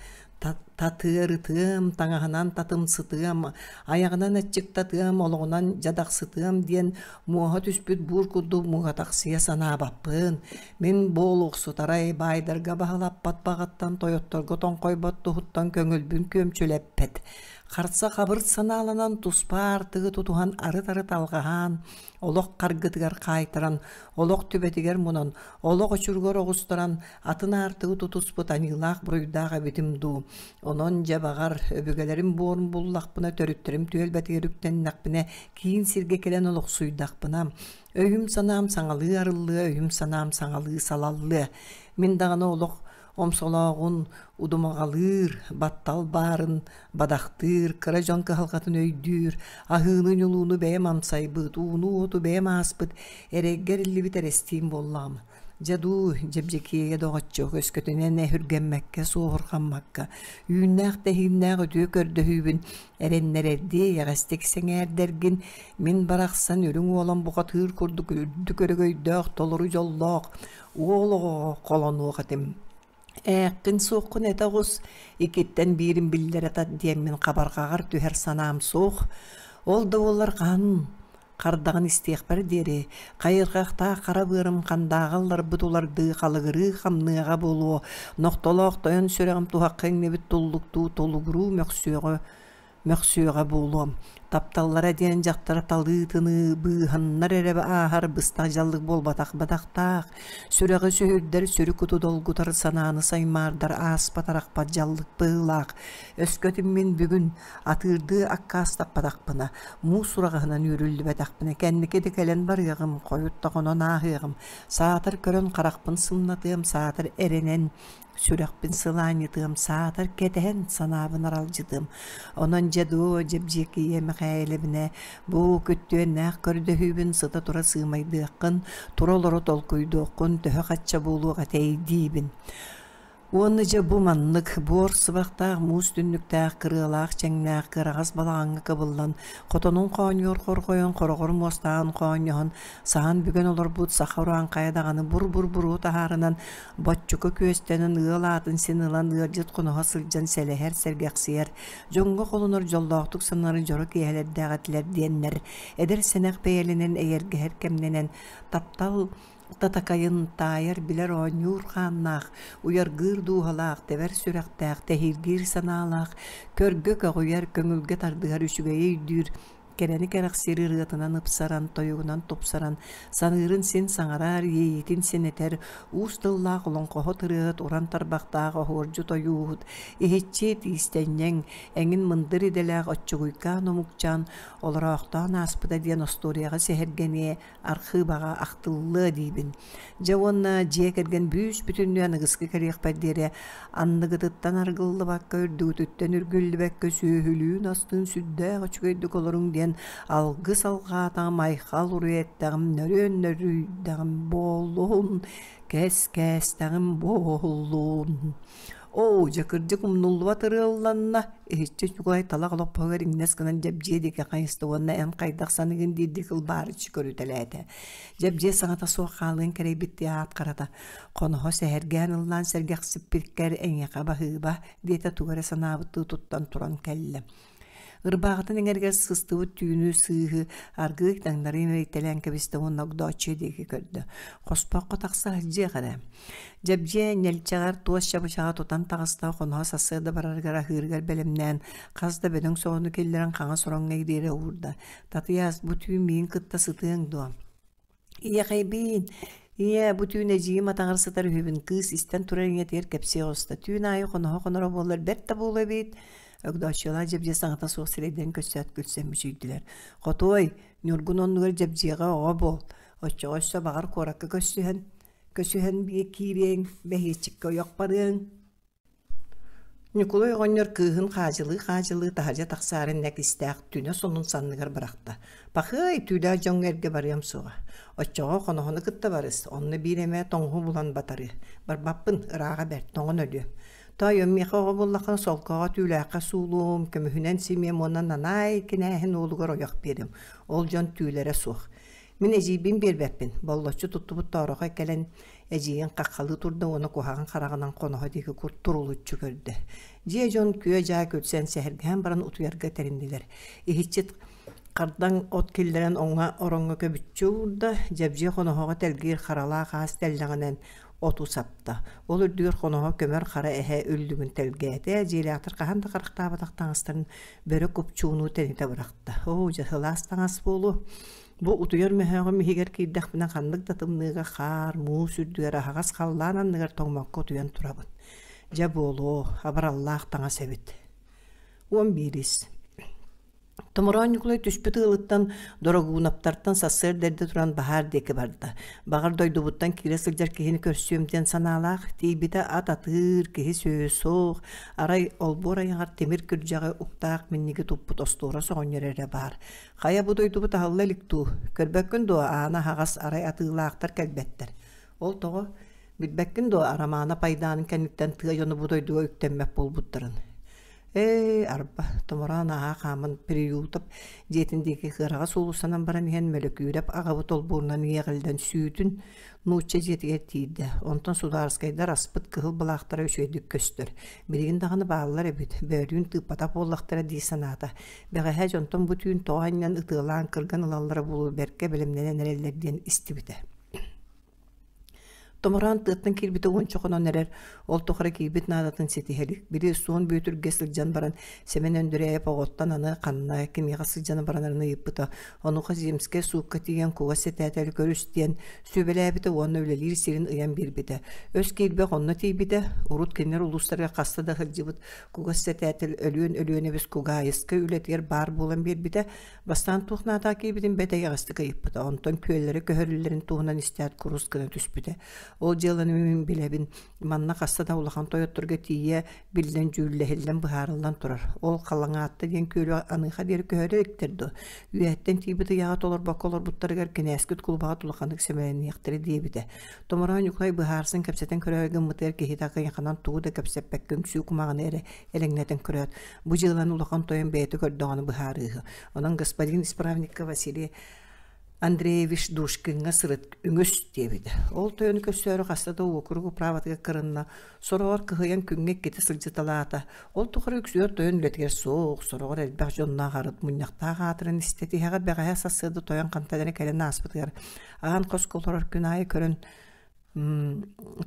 татыарытыам, таҥаһынан татымсытыам, айаҕынан аччыктатыам, олоҕунан дьадахсытыам диэн муоһа түспүт буур курдук муҥатахсыйа санаабаппын. Мин буолуохсутарай баайдарга баһылаппат баҕаттан тойотторго тоҥхойбот туһуттан көҥүлбүн күөмчүлэппэт. Харса хабыр санааланан туспа аартыгы тутуһан арыт-арыт алҕаһаан, олох харгытыгар хаайтаран, олох түбэтигэр мунан, олох очуругар оҕустаран атын аартыгы тутуспут аньыылаах-буруйдаах эбитим дуу. Онон дьэ баҕар, өбүгэлэрим буорун буллахпына, төрүттэрим түөлбэтигэр үктэннэхпинэ, киин сиргэ кэлэн олохсуйдахпына, өйүм-санаам саҥалыы арыллыа, өйүм-санаам саҥалыы салаллыа. Мин даҕаны олох омсолооҕун удумаҕалыыр, баттал баарын бадахтыыр, кыра дьон кыһалҕатын өйдүүр, аһыыны-ньулууну бэйэм амсайбыт, ууну-уоту бэйэм ааспыт, эрэйгэ эриллибит эрэстиим буоллаҕым. Дьэ дуу, дьэбдьэкиэйэ доҕоччуок, өскөтүнэн эһүргэммэккэ, суоһурҕаммакка, үүннээх-тэһииннээх үтүө көрдөһүүбүн эрэннэрэрдии эйэҕэстик сэҥээрдэргин, мин барахсан үрүҥ уолан бухатыыр курдук үрдүк өрөгөйдөөх толору дьоллоох уол оҕоҕо холонуох этим. Ээххин-суоххун этэ оҕус, иккиттэн биирин биллэрэ тат диэммин хабарҕаҕар түһэр санаам суох. Ол да буоллар хаһан Хардаҕын истиэхпэр диэри, хайырҕахтаах хара быарым хандааҕа ылларбыт улардыы халыгырыы хамныаҕа буолуо, нохтолоох тойон сүрэҕим туһахха иҥнибит туллуктуу толугуруу мөхсүөҕэ мөхсүөҕэ буолуом. Тапталлара диэн дьахтара талыы-тыныы быыһаннар эрэ ааһар быстах дьаллык буолбатах бадахтаах, сүрэҕи сүһүрдэр, сүрү куту долгутар санааны саймаардар ааспат-арахпат дьаллык быһыылаах. Өскөтүн мин бүгүн Атыырдыы аккаастаппатахпына, муус сураҕаһынан үүрүллүбэтэхпинэ, кэнники да кэлэн барыаҕым, хойут да хонон ааһыаҕым, саатар көрөн харахпын сымнатыам, саатар эрэнэн сүрэхпин сылаанньытыам, саатар кэтэһэн санаабын аралдьытыам. Онон дьэ дуо, Дьэбдьиэкийэ Мэхээйэлэбинэ, бу күттүөннээх көрдөһүүбүн сыта-тура сыымайдыаххын, тура-олоро толкуйдуоххун төһө-хачча буолуох этэй диибин. Уонна дьэ бу маннык буор сыбахтаах, муус түннүктээх, кырыалаах чэҥнээх кыараҕас балаҕаҥҥа кыбыллан, хотонун хоонньуор хорҕойон, хороҕор муостааҕын хоонньоһон, саһан бүгэн олорбут саха урааҥхайа даҕаны бур-бур буруо таһаарынан, боччука күөстэнэн, ыал аатын син ылан, ыалдьыт хоноһо сылдьан сэлэһэр, сэргэхсийэр, дьоҥҥо холонор дьоллоохтук сананар дьоро киэһэлэрдээх этилэр диэннэр, эдэр-сэнэх бэйэлэнэн эйэргэһэр кэмнэнэн, таптал Татакайын таайар билэр оонньуур хааннаах, уйаргыыр дууһалаах, тэбэр сүрэхтээх, тэһииргиир санаалаах, көргө көҕүйэр, көҥүлгэ тардыһар үчүгэйи өйдүүр, кэрэни кэрэхсиир ырыатынан ыпсаран, тойугунан тупсаран, саныырын син саҥарар, иэйиитин син этэр, уус тыллаах олоҥхоһут ырыаһыт, уран тарбахтаах оһуордьут ойууһут, иһиччи тиистэнньэҥ, эҥин мындыр идэлээх оччугуйкаан омукчаан олороохтоон ааспыта диэн остуоруйаҕа сэһэргэниэ архыыбаҕа ахтыллыа диибин. Дьэ уонна дьиэ кэргэн бүүс-бүтүннүү аныгыскы кэлиэхпэр диэри анныгытыттан аргыллыбакка, үрдүгүтүттэн үргүллүбэккэ сүөһүлүүн-астыын сүрдээх үчүгэйдик олоруҥ диэн алгыс алҕаатаҕым, айхал уруй эттэҕим, нөрүөн нөрүйдэҕим буоллун, кэс кээстэҕим буоллун. Оо, дьэ кырдьык умнуллубат ырыалланна, иһиччи Ньукулай талах олоппоһугар иҥнэс гынан Дьэбдьиэ диэки хайыста уонна эн хайдах саныгын диирдии кылбаарыччы көрүтэлээтэ. Дьэбдьиэ саҥата суох хаалыан кэрэйбиттии аат харата, хоноһо сэһэргээн ыллаан сэргэхсиппиккэр эйиэхэ баһыыба, диэтэ тугу эрэ санаабыттыы туттан туран кэллэ. Ырбааҕытын иҥэригэр сыстыбыт түүнү сыыһы аргыый таҥнары имэрийтэлээн кэбистэ уонна Огдооччуйа диэки көрдө. Хоспоххо тахса сылдьыах эрэ. Дьэбдьиэ ньэлчэҕэр туос чабычаҕа тутан таҕыста, хоноһо сарсыарда барарыгар аһыырыгар бэлэмнээн, хас да бөдөҥ соҕону киллэрэн хаҥас ороҥҥо ириэрэ уурда. Татыйаас, бу түүн миигин кытта сытыаҥ дуо? Ийэхэйбиин, ийээ, бу түүн эдьиийим атаҕар сытар үһүбүн, кыыс истэн турар ийэтигэр кэпсии оҕуста. Түүн аайы хоноһо хоноро буоллар бэрт да буолуо эбит. Өгдөөччүлээх Дьэбдьиэ саҥата суох сирэйдэрин көрсөөт күлсэн мүчүйдүлэр. Хотуой, Ньургун оннугар Дьэбдьиэҕэ оҕо буол. Оччоҕо өссө баҕар куоракка көрсүһэн, көсүһэн киириэҥ, бэһиэччиккэ ойох барыаҥ. Ньукулай оҕонньор кыыһын хаадьылыы-хаадьылыы таһырдьа тахсаары нэкистээх түнэ сонун санныгар бырахта: «Пахыай, түүлээх дьоҥҥо эргэ барыам суоҕа. Оччоҕо хоноһону кытта барыс, онно биир эмэ тоҥуһу булан батарыа. Барбаппын, ырааҕа бэрт, тоҥон өлүөм. Тоойуом, миэхэ оҕо буллаххына солкоҕо түүлээххэ суулуом, көмүһүнэн симиэм уонна нанаай кинээһин уолугар ойох биэриэм. Ол дьон түүлэрэ суох. Мин эдьиийбин биэрбэппин, боллоччу туттубут тоорохой кэлэн эдьиийин хаххалыы турда уонна куһаҕан хараҕынан хоноһо диэки турулуччу көрдө. Дьиэ дьон күө-дьаа күлсэн сэһэргэһэн баран утуйарга тэриннилэр. Иһиччит хардаҥ от киллэрэн оҥо ороҥҥо көбүччү уурда, дьэбдьиэ хоноһоҕо тэлгиир харалаах аас тэллэҕинэн оту сапта. Ол үрдүгэр хоноһо көмөр хара эһэ үллүгүн тэлгээтэ, дьиэлээхтэр хаһан да харахтаабатах таҥастарын бөрө купчуунуу тэнитэ бырахта. Оо, дьэ сылаас таҥас буолуо. Бу утуйар мөһөөҕүм иһигэр киирдэхпинэ ханнык да тымныыга хаар, муус үрдүгэр аһаҕас халлаан анныгар тоҥмокко утуйан турабын. Дьэ буолуо, абыраллаах таҥас эбит. 11-ис. Томороон Ньукулай түспүт ыалыттан Дорогуунаптартан сарсыарда эрдэ туран баһаар диэки барда. Баҕар дойдубуттан киирэ сылдьар киһини көрсүөм диэн санаалаах, тиийбитэ ат атыыр, киһи сүөһү суох, арай олбуор айаҕар тимир күрдьэҕи уктаах минньиги туппут остуорас оҕонньор эрэ баар. Хайа бу дойдубут аһылла илик дуу? Көрбөккүн дуо, аана аһаҕас, арай атыылаахтар кэлбэттэр. Ол тоҕо? Билбэккин дуо, Арамаана пайдаанын кэнниттэн тыа дьоно бу дойдуга үктэммэт буолбуттарын. Ээ, арба, томороон ааһа хааман Приютов дьиэтин диэки кыараҕас уулуссанан баран иһэн Мөлөкүүрэп аҕабыт олбуорунан иэҕиллэн сүүтүн нуучча дьиэтигэр тиийдэ. Онтон судаарыскайдар аспыт кыһыл былаахтара үчүгэйдик көстөр. Билигин даҕаны бааллар эбит, бөөлүүн тыыппатах буоллахтара дии санаата. Бэҕэһээ дьонтон бу түүн тоҕо анньан ытыалаан кырган ылаллара буолуо бэркэ бэлэмнэнэн эрэллэр диэн истибитэ. Томороон тыаттан киирбитэ уонча хонон эрэр, ол тухары киирбит наадатын ситиһэ илик. Били Суон Бүөтүргэ сылдьан баран, Сэмэн Өндүрээйэп оҕоттон аны ханна, кимиэхэ сылдьан баранарын ыйыппыта. Онуоха Земскэй суукка тиийэн кугас сэтээтэли көрүс диэн сүбэлээбитэ уонна үлэлиир сирин ыйан биэрбитэ. Өс киирбэх онно тиийбитэ, урут кинилэр улуустарыгар хаста да сылдьыбыт Кугас сэтээтэл Өлүөн Өлүөнэбис Кугаайыскай үлэтигэр баар буолан биэрбитэ, бастаан туох наадаа киирбитин бэрт эйэҕэстик ыйыппыта, онтон күөллэри көһөрүллэрин туһунан истээт курус гына түспүтэ. Ол дьыаланы мин билэбин, манна хаста да улахан тойотторго тиийэ биллэн дьүүллэһиллэн быһаарыллан турар. Ол Халаҥаатта диэн күөлү аныаха диэри көһөрө иликтэр дуо? Үөһэттэн тиийбит ыйааҕы толорбокко олорбуттарыгар кинээскит кулубаҕыт улаханнык сэмэлэниэхтэрэ диэбитэ. Томороон Ньукулай быһаарсан кэпсэтэн көрөөрү гыммытыгар киһитэ акыйаханан тугу да кэпсэппэккэ үҥсүү кумаҕыны эрэ элэҥнэтэн көрөөт, бу дьыаланы улахан тойон бэйэтэ көрдөҕүнэ быһаарыыһы. Онон господин исправникка Василий Андреевич Душкиҥҥа сырыт, үҥүс диэбитэ. Ол тойону көрсөөрү хаста да уокурук управатыгар кырынна, сороҕор кыһыйан күҥҥэ иккитэ сылдьыталаата. Ол тухары үксүгэр тойон үлэтигэр суох, сороҕор элбэх дьонноох арыт мунньахтаах аатыран истэ тиһэҕэр бэҕэһээ сарсыарда тойон хантан эрэ кэлэн ааспытыгар Аан хоско олорор күн аайы көрөн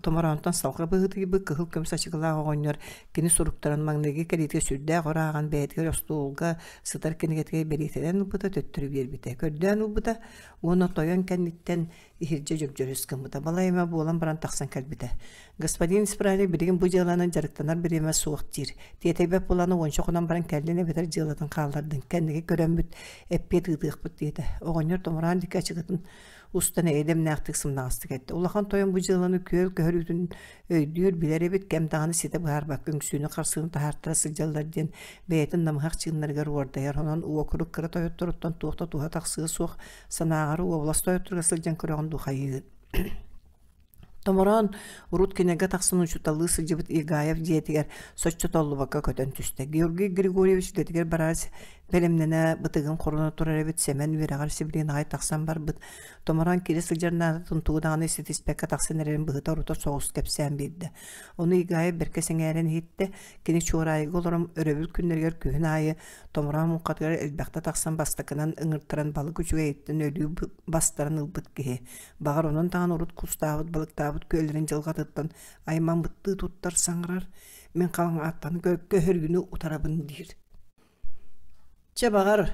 томороонтон салҕа быһыытыйбыт кыһыл көмүс ачыкылаах оҕонньор кини суруктарын маҥнайгы кэлиитигэр сүрдээх өр ааҕан бэйэтигэр остуолга сытар кинигэтигэр бэлиэтэнэн ылбыта төттөрү биэрбитэ көрдөөн ылбыта уонна тойон кэнниттэн иһирдьэ дьөгдьөрүс гыммыта балай эмэ буолан баран тахсан кэлбитэ господин исправник билигин бу дьыаланан дьарыктанар бириэмэ суох диир тиэтэйбэт буолан уонча хонон баран кэллин эбэтэр дьыалатын хааллардын кэнники көрөммүт эппиэт ыытыахпыт диэтэ. Оҕонньор томороон диэки ачыкытын устан эйэ-дэмнээхтик сымнаҕастык эттэ. Улахан тойон бу дьыаланы күөл көһөрүүтүн өйдүүр, билэр эбит, кэм даҕаны ситэ быһаарбакка үҥсүүнү-харсыыны таһаартара сылдьаллар диэн бэйэтин намыһах чыыннарыгар уордайар. Онон уокурук кыра тойотторуттан туох да туһа тахсыа суох санааҕар уобалас тойотторугар сылдьан көрөҕүн дуу хайыы. Томороон урут кинигэ тахсан учууталлыы сылдьыбыт Игаев дьиэтигэр соччо толлубакка көтөн түстэ. Георгий Григорьевич үлэтигэр бараары бэлэмнэнэ бытыгын хоруна турар эбит Сэмэн үөрэҕэр сибилигин аҕай тахсан барбыт. Томороон киирэ сылдьар наадатын тугу даҕаны ситиспэккэ тахсан эрэрин быһыта-орута соҕус кэпсээн биэрдэ. Ону Игаев бэркэ сэҥээрэн иһиттэ. Кини Чуораайыга олорон өрөбүл күннэригэр күһүн аайы Томороон муҥхатыгар элбэхтэ тахсан бастакынан ыҥыртаран балык үчүгэйиттэн өлүү бастаран ылбыт киһи. Баҕар, онон даҕаны урут кустаабыт, балыктаабыт күөллэрин дьылҕатыттан аймаммыттыы туттар саҥарар, мин халаҥааттан көһөрүүнү утарабын диир. Чэ, баҕар,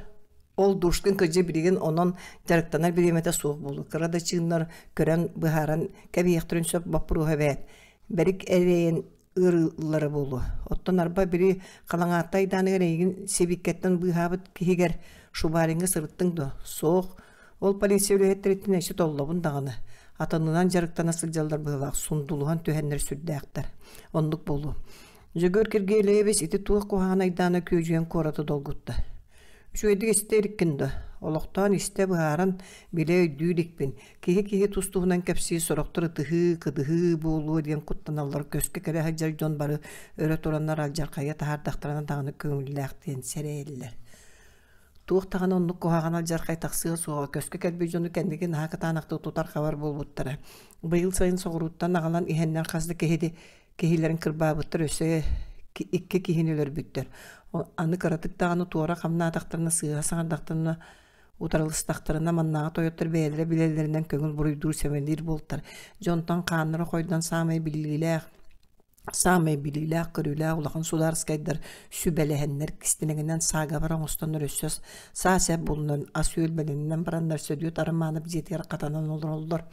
ол Душкин кырдьык билигин онон дьарыктанар бириэмэтэ суох буолуо. Кыра да чыыннар көрөн, быһааран кэбиһиэхтэрин сөп боппуруоһа эбээт. Бэрик эрэйин ыарыылара буолуо. Оттон арба били Халаҥаатта айдааныгар эйигин сибиккэттэн быыһаабыт киһигэр Шубариҥҥа сырыттыҥ дуо? Суох. Ол полиция үлэһиттэриттэн эчи толлобун даҕаны. Атынынан дьарыктана сылдьаллар быһыылаах, сундулуһан түһэннэр сүрдээхтэр. Оннук буолуо. Дьөгүөр Киргиэлэйэбис ити туох куһаҕан айдаана күөдьүйэн куораты долгутта. Үчүгэйдик истэ иликкин дуо? Олохтоон истэ быһааран, билэ өйдүү иликпин. Киһи-киһи тус-туһунан кэпсии, сорохтор ытыһыы, кыдыһыы буолуо диэн куттаналлар көскө кэлэ сылдьар дьон бары өрө тураннар алдьархайы таһаардахтарына даҕаны көҥүллээх диэн сэрэйэллэр. Туох даҕаны оннук куһаҕан алдьархай тахсыа суоҕа, көскө кэлбит дьону кэнники наһаа кытаанахтык тутар-хабар буолбуттара. Быйыл сайын соҕурууттан аҕалан иһэннэр хас да киһи киһилэрин кырбаабыттар, өссө икки киһини өлөрбүттэр. Аны кыратык даҕаны туора хамнаатахтарына, сыыһа саҥардахтарына утарылыстахтарына маннааҕы тойоттор бэйэлэрэ билэллэринэн көҥүл буруйдуур сэмэлиир буолтар. Дьонтон хааннара хойдон саамай биллиилээх саамай билиилээх-көрүүлээх улахан судаарыскайдар сүбэлэһэннэр кистэлэҥинэн саагабар оҥостоннор өссө саа-сэп булунан ас-үөл бэлэмнэнэн бараннар Сөдүөт Арымаанап дьиэтигэр хатанан олороллор.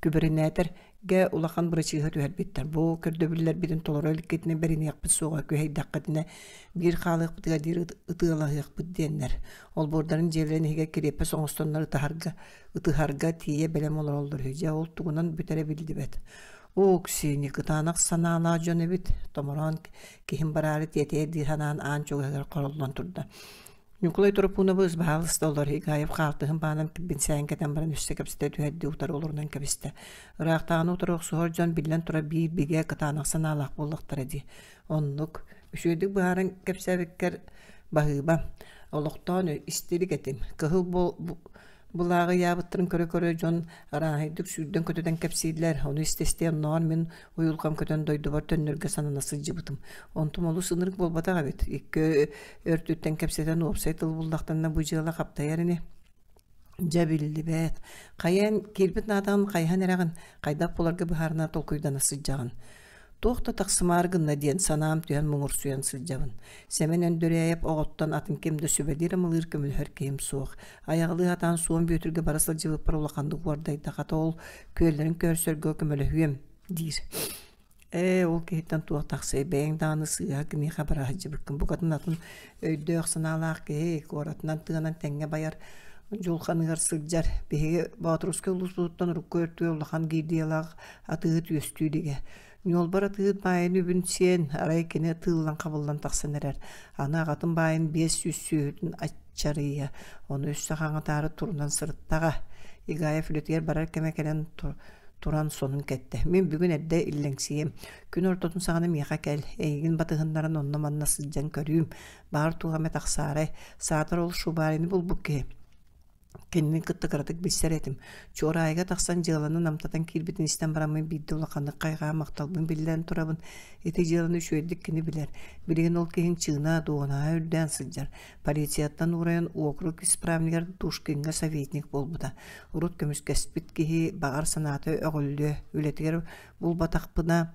Күбүрүнээтэр гэ улахан бырачыыһа түһэрбиттэр. Бу көрдөбүллэрбитин толоро иликкитинэ бэриниэхпит суоҕа, күһэйдэххитинэ биир хаалыахпытыгар диир ытыалаһыахпыт диэннэр. Олбуордарын дьиэлэрин иһигэр кириэппэс оҥостоннор ытаһарга, ытыһарга тиийэ бэлэм олороллор үһү. Дьэ, ол тугунан бүтэрэ биллибэт. Оо, Ксения, кытаанах санаалаах дьон эбит. Томороон киһим бараары тиэтэйэр дии санаан аан чугаһыгар хороллон турда. Ньукулай Торопуунабыс баһаалыста олор Игаев хаалтыһын баанан бинсээн кэтэн баран өссө кэпсэтэ түһэрдии утары олорунан кэбистэ. Ыраахтааҕыны утары охсуһар дьон биллэн турар биир бигэ кытаанах санаалаах буоллахтара дии. Оннук. Үчүгэйдик быһааран кэпсээбиккэр баһыыба. Олохтоон истирик этим. Кыһыл Былааҕы ыйаабыттарын көрө-көрө дьон арааһайдык сүүрдэн-көтүтэн кэпсииллэр, ону истэ-истэ оннооҕор мин уйулҕам көтөн дойдубар төннөргө санана сылдьыбытым. Онтум олус ынырык буолбатах эбит. Икки өртүттэн кэпсэтэн уопсай тыл буллахтарына бу дьыала хаптайар ини. Дьэ биллибэт. Хайаан киирбит наадаҕын хайаан эрэҕин, хайдах буларга быһаарына толкуйдана сылдьаҕын. Туох да тахсымаары гынна диэн санаам түһэн муҥурсуйан сылдьабын. Сэмэн Өндөрөөйөп оҕоттон атын ким да сүбэлиир-амалыыр көмөлөһөр киһим суох. Айаҕалыы сатаан Суон Бүөтүргэ бара сылдьыбыппар улаханнык уордайда, хата ол күөллэрин көрсөргө көмөлөһүөм диир. Ээ, ол киһиттэн туох тахсыай, бэйэҥ даҕаны сыыһа киниэхэ бара сылдьыбыккын. Букатын атын өйдөөх-санаалаах киһи, куоратынан тыанан тэҥҥэ байар дьулханыгар сылдьар. Биһиги Боотурускай улууспутуттан урукку өртүгэр улахан гильдиялаах атыыһыт үөскүү илигэ. Ньуолбар атыыһыт баайын үбүн сиэн, арай кини тыыллан-хабыллан тахсан эрэр. Аны аҕатын баайын 500 сүөһүтүн аччарыйа, ону өссө хаҥатаары турунан сырыттаҕа. Игаев үлэтигэр барар кэмэ кэлэн туран сонун кэттэ. Мин бүгүн эрдэ иллэҥсийэм. Күн ортотун саҕана миэхэ кэл, эйигин батыһыннаран онно-манна сылдьан көрүүм. Баҕар туох эмэ тахсаарай, саатар ол Шубарины булбут киһи. Кинини кытта кыратык билсэр этим. Чуораайыга тахсан дьыаланы намтатан киирбитин истэн бараммын биирдэ улаханнык хайҕаан махталбын биллэрэн турабын. Ити дьыаланы үчүгэйдик кини билэр. Билигин ол киһиҥ чыына, дуоһунаһа үрдээн сылдьар. Полицияттан уурайан уокурук исправнигар Душкиҥҥа советник буолбута. Урут көмүскэспит киһи баҕар санаата өҕүллүө, үлэтигэр булбатахпына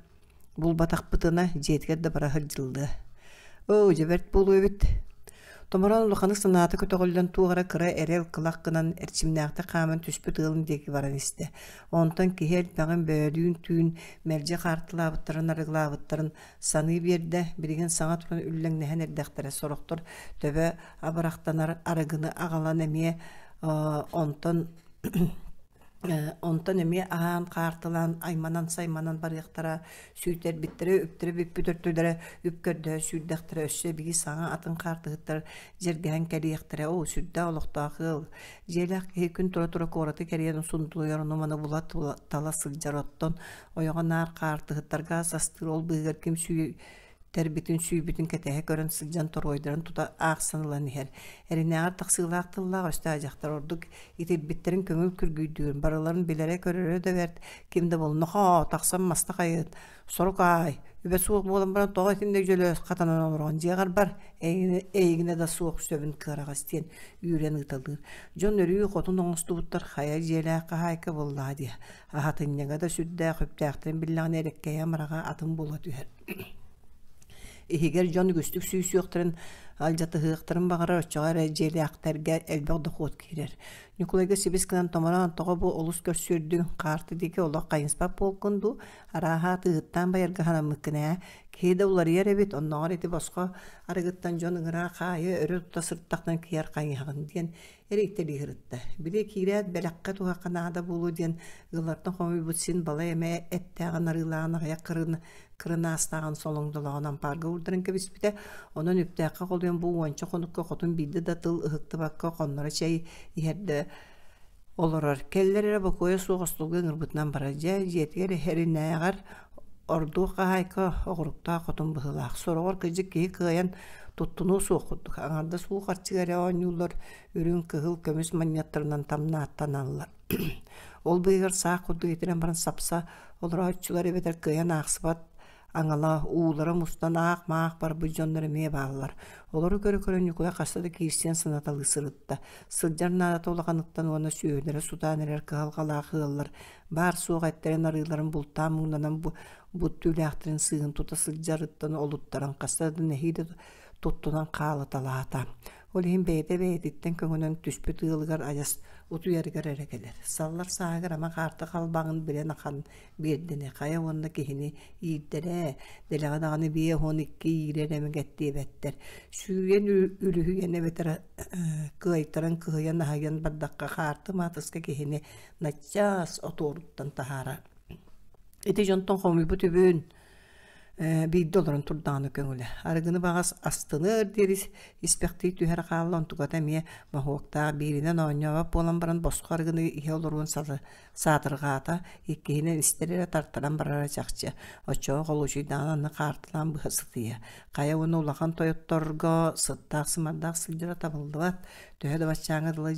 Булбатахпытына, дьиэтигэр да бара сылдьыллыа. Оо, дьэ бэрт буолуо эбит. Томороон улаханнык санаата көтөҕүллэн туох эрэ кыра эрэл кылах гынан эрчимнээхтик хааман түспүт ыалын диэки баран истэ. Онтон киһи элбэҕин бөөлүүн түүн мэлдьи хаартылаабыттарын арыгылаабыттарын саныы биэрдэ. Билигин саҥа туран үллэҥнэһэн эрдэхтэрэ. Сорохтор төбө абырахтанар арыгыны аҕалан эмиэ онтон Онтон эмиэ аһаан, хаартылаан, айманан-сайманан барыахтара, сүүйтэрбиттэрэ, үптэрэ бүппүт өртүлэрэ үп көрдөһө сүүрдэхтэрэ, өссө эбии саҥа атын хаартыһыттар дьэргэһэн кэлиэхтэрэ. Оо, сүрдээх олохтоох ыал. Дьиэлээх киһи күн тура-тура куораты кэрийэн сундулуйар, ону-маны була тала сылдьар. Оттон ойоҕо наар хаартыһыттарга ас астыыр, ол быыһыгар ким тэрбитин, сүүйбүтүн кэтэһэ көрөн сылдьан торуойдарын тута аахсан ылан иһэр. Эринээҕэр тахсыылаах тыллаах өстөөх дьахтар ордук итирбиттэрин көҥүл күргүйдүүр, барыларын билэрэ-көрөрө да бэрт, ким да буолла нохоо, тахсан маста хайыт, сорук аай, үбэ суох буолан баран тоҕо итиннэ дьөлө хатанан олороҕун дьиэҕэр бар, эйигинэ да суох сөбүн кыараҕас диэн үүрэн ыыталыыр. Дьон өрүү хотун оҥостубуттар хайа дьиэлээх хаһаайка буоллаҕа диэ. Аһатынньыга да сүрдээх үптээхтэрин биллэҕинэ эрэккэйэ амараҕа атын буола түһэр. Иһигэр дьон үгүстүк сүүсүөхтэрин, алдьатыһыахтарын баҕарар, оччоҕо эрэ дьиэлээхтэргэ элбэх дохуот киирэр. Ньукулайга сибис гынан томороон тоҕо бу олус көрсүөрдүҥ, хаарты диэки олох хайыспат буолкун дуу, арааһа атыыһыттаан байарга санаммыккын ээ, киһи да уларыйар эбит, оннооҕор ити босхо арыгыттан дьон ыҥыраа хаайы өрө тута сырыттахтан киэр хайыһаҕын диэн эрийтэлии сырытта. Били киирээт бэлэххэ-туһахха наада буолуо диэн ыаллартан хомуйбут син балай эмэ эттээҕин арыылааҕын аҕыйах кырынаастааҕын солоҥдолооҕун ампаарга уурдаран кэбиспитэ. Онон үптээххэ холуйан бу уонча хонукка хотун биирдэ да тыл ыһыктыбакка хонноро чэй иһэрдэ олорор. Кэллэр эрэ бокуойа суох остуолга ыҥырбытынан барар. Дьэ, дьиэтигэр эринээҕэр ордук хаһаайка оҕуруктаах хотун быһыылаах. Сороҕор кырдьык киһи кыайан туттунуо суох курдук. Аҥардас уу харчыга эрэ оонньууллар, үрүҥ, кыһыл көмүс манньыаттарынан тамнааттаналлар. Ол быыһыгар саах курдук итирэн баран сапса олорооччулар эбэтэр кыайан аахсыбат аҥала уулара мустан аах-маах барбыт дьоннор эмиэ бааллар. Олору көрө-көрө Ньукулай хаста да киирсиэн санаталыы сырытта. Сылдьар наадата улаханыттан уонна сүөһүлэрэ сутаан эрэр кыһалҕалаах ыаллар баар-суох эттэрин арыыларын бултаан муҥнанан бут түүлээхтэрин сыыһын тута сылдьарыттан олуттаран хаста да нэһиилэ туттунан хаалыталаата. Ол иһин бэйэтэ бэйэтиттэн көҥөнөн түспүт ыалыгар адьас утуйарыгар эрэ кэлэр. Саллар сааһыгар ама хаарты халбаҥын билэн ахан биэрдини хайа уонна киһини иирдэрэ, дэлэҕэ даҕаны 52 иирэр эмэгэт диэбэттэр. Сүүйэн үлүһүйэн эбэтэр кыайтаран кыһыйан аһыйан бардахха хаарты маатыска киһини начаас отуоруттан таһаарар. Ити дьонтон хомуйбут үбүн биирдэ олорон турдаҕына көҥүлэ. Арыгыны баҕас астыныар диэри испэхтии түһэр хаалла, онтуката эмиэ моһуоктаах бииринэн оонньообот буолан баран босхо арыгыны иһэ олоруон саатырҕаата, иккиһинэн истэр эрэ тартаран барара чахчы. Оччоҕо холуочуйдаҕына аны хаартылаан быһа сытыйа. Хайа уонна улахан тойотторго сыттаах-сымардаах сылдьара табыллыбат. Төһө да баччааҥҥа дылы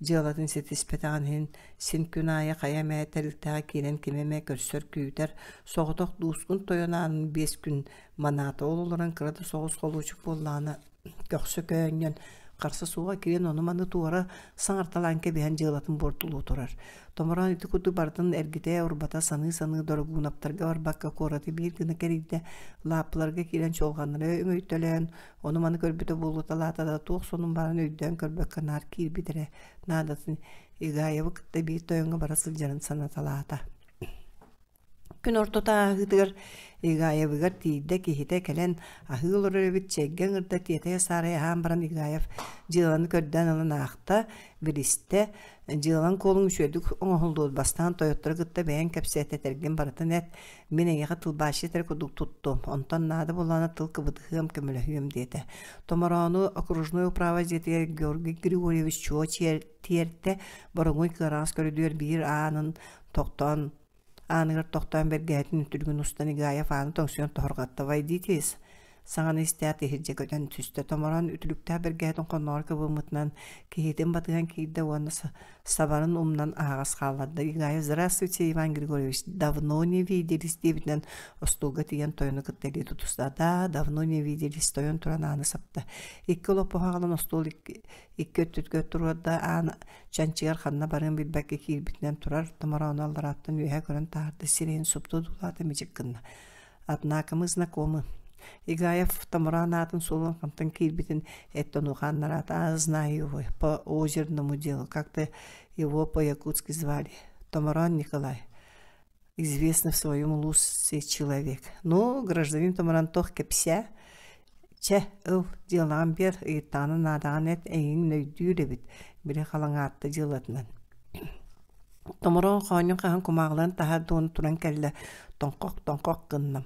дьыалатын ситиспэтэҕин иһин син күн аайы хайа эмэ тэрилтэҕэ киирэн кими эмэ көрсөр күүтэр, соҕотох дуускун тойон аанын 5 күн манаата. Ол олорон кыра да соҕус холуочук буоллаҕына көхсө көөнньөн харса суоҕа киирэн ону-маны туора саҥарталаан кэбиһэн дьыалатын буортулуу турар. Томороон ити курдук барытын эргитэ-урбата саныы-саныы Дорогуунаптарга барбакка куораты биир гына кэрийдэ, лааппыларга киирэн чуолҕаннары өҥөйтөлөөн, ону-маны көрбүтэ буолуталаата да туох сонун баарын өйдөөн көрбөккө наар киирбит эрэ наадатын Игаевы кытта биир тойоҥҥо бара сылдьарын санаталаата. Күн ортото ааһыытыгар Игаевыгар тиийдэ, киһитэ кэлэн аһыы олорор эбит, чэйгэ ыҥырда, тиэтэйэ-саарайа аһаан баран Игаев дьыаланы көрдөөн ылан аахта, билистэ, дьыалаҥ куолуҥ үчүгэйдик оҥоһуллубут, бастаан тойоттору кытта бэйэҥ кэпсэт, этэргин барытын эт, мин эйиэхэ тылбаасчыт эрэ курдук туттуом, онтон наада буоллаҕына тыл кыбытыһыам, көмөлөһүөм диэтэ. Томороону окружной управа дьиэтигэр Георгий Григорьевич чуо тиэртэ, боруҥуй кыараҕас көрүдүөр биир аанын тохтоон ааныгар тохтоон бэргэһэтин үтүлүгүн устан Игаев ааны тоҥсуйан тоһорҕотто «Войдитесь!» Саҥаны истээт иһирдьэ көтөн түстэ. Томороон үтүлүктээх бэргэһэтин хонноҕор кыбыммытынан киһитин батыһан киирдэ уонна сабарын умнан аһаҕас хаалларда. Игаев «Здравствуйте, Иван Григорьевич, давно не виделись» диэбитинэн остуолга тиийэн тойону кытта илии тутуста. «Да, давно не виделись» тойон туран ааны сапта. Икки олоппоһу аҕалан остуол икки өттүгэр туруорда, аан чанчыгар ханна барыан билбэккэ киирбитинэн турар, томороону алларааттан үөһэ көрөн таһаарда, сирэйин супту одуулаата мичик гынна. Однако мы знакомы. Игаев томороон аатын суолун хантан киирбитин эт онуохааннараата а знаю его по озерному делу, как-то его по-якутски звали. Томороон Николай. Известный в своем улусе человек. Ну, гражданин Томорон тох кэпсээ. Чэ, ыл, дьыалаҕын биэр, ыйыттаҕына наадаҕын эт, эйигин өйдүүр эбит, били халаҥаатта дьыалатынан. Томороон хоонньун хаһан кумааҕыларын таһаарда уонна туран кэллэ, тоҥхох-тоҥхох гынна.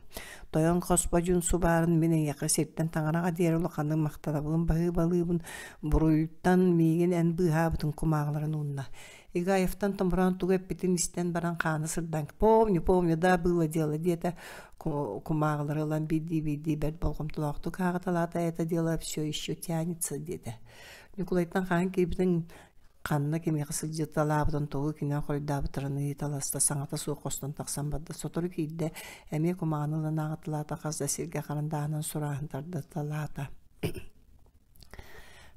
Тойон хосподьуун субаарын мин эйиэхэ сиртэн таҥараҕа диэри улаханнык махтанабын баһыыбалыыбын, буруйтан миигин эн быыһаабытын кумааҕыларын уунна. Игаевтан Томороон тугу эппитин истэн баран хаана сырдаан «Помню, помню, да, было дело» диэтэ, кумааҕылары ылан биирдии-биирдии бэрт болҕомтолоохтук ааҕыталаата «Это дело все еще тянется» диэтэ. Ньукулайтан хаһан киирбитин Ханна кимиэхэ сылдьыталаабытын тугу кинини хоруйдаабыттарын ыйыталаста, саҥата суох хостон тахсан барда. Сотору киирдэ, эмиэ кумаҕаны ылан ааҕыталаата, хас да сиргэ харандааһынан сурааһын тардыталаата.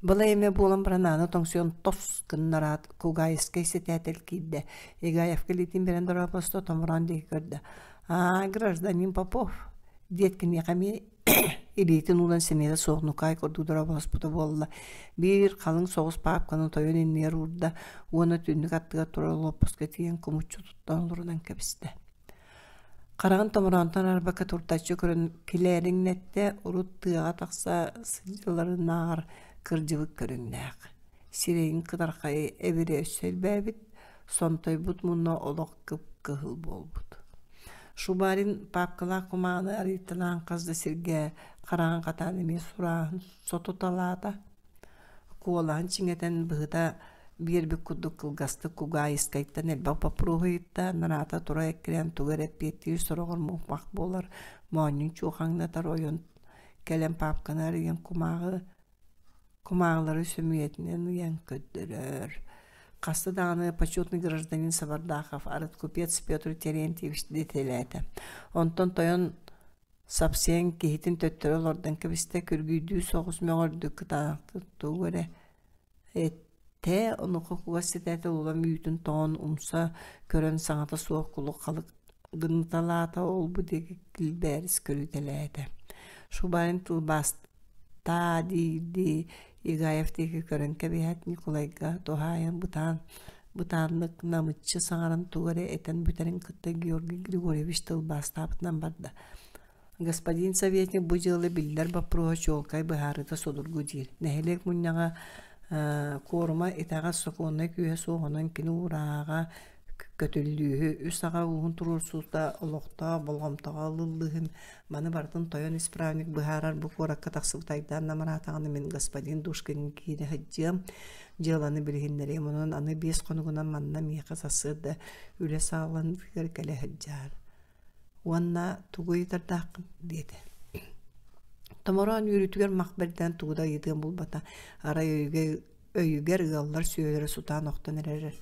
Балай эмэ буолан баран ааны тоҥсуйан тос гыннараат, Кугаевскай сэтээтэл киирдэ. Игаевка илиитин биэрэн дорообосто, томороон диэки көрдө. «Аа, гражданин Попов», диэт киниэхэ эмиэ Илиитин уунан сэниэтэ суох нукаай курдук дорооболоспута буолла, биир халыҥ соҕус паапканы тойон иннигэр уурда уонна түннүк аттыгар турар олоппоско тиийэн кумуччу туттан олорунан кэбистэ. Хараҕын томороонтон арбакка туртаччы көрөн килээриҥнэттэ, урут тыаҕа тахса сылдьалларынааҕар кырдьыбыт көрүҥнээх. Сирэйин кытархай эбирэ өссө элбээбит, сонтойбут мунна олох кып-кыһыл буолбут. Шубарин паапкалаах кумааҕыны арыйталаан хас да сиргэ хараҕын хатаан эмиэ сурааһын сотуталаата. Куолаһын чиҥэтэн быһыта биэрбит курдук кылгастык Кугаайыскайтан элбэх боппуруоһу ыйытта, нараата тура эккирээн тугу эрэ эппиэттиир сороҕор муҥмах буолар, моонньун чуохаҥнатар ойон кэлэн паапканы арыйан кумааҕы Кумааҕылары сөмүйэтинэн ыйан көрдөрөр. Хаста даҕаны почетный гражданин Сабардахов, арыт купец Петр Терентьевич дэтэлээтэ. Онтон тойон сапсыйан киһитин төттөрү олордон кэбистэ, күргүйдүү соҕус мөҕөрдүк кытаанахтык тугу эрэ эттэ, онуоха кугас сэтээтэл улам үүтүн тоҕон умса көрөн саҥата суох кулук-халык гыныталаата, ол-бу диэки килбээрис көрүтэлээтэ. Шубарин тылбаас Таа дии-дии Игаев диэки көрөн кэбиһээт Ньукулайга туһаайан бытаан бытааннык намыччы саҥаран тугу эрэ этэн бүтэрин кытта Георгий Григорьевич тылбаастаабытынан барда. Господин советник бу дьыала биллэр боппуруоһа чуолкай быһаарыыта судургу диир. Нэһилиэк мунньаҕа куорума итэҕэс сокуоннай күүһэ суох, онон кини уурааҕа көтүллүүһү, үс аҕа ууһун туруорсуута олохтоох болҕомтоҕо ылыллыыһын Маны барытын тойон исправник быһаарар бу куоракка тахсыбыт айдаан намыраатаҕына мин господин Душкин киирэ сылдьыам, дьыаланы билиһиннэриэм. Онон аны 5 хонугунан манна миэхэ сарсыарда үлэ саҕаланыытыгар кэлэ сылдьаар. Уонна тугу ыйытардааххын диэтэ. Томороон үөрүүтүгэр мах бэрдээн тугу да ыйытыан булбата. Арай өйүгэр, өйүгэр ыаллар сүөһүлэрэ сутаан охтон эрэр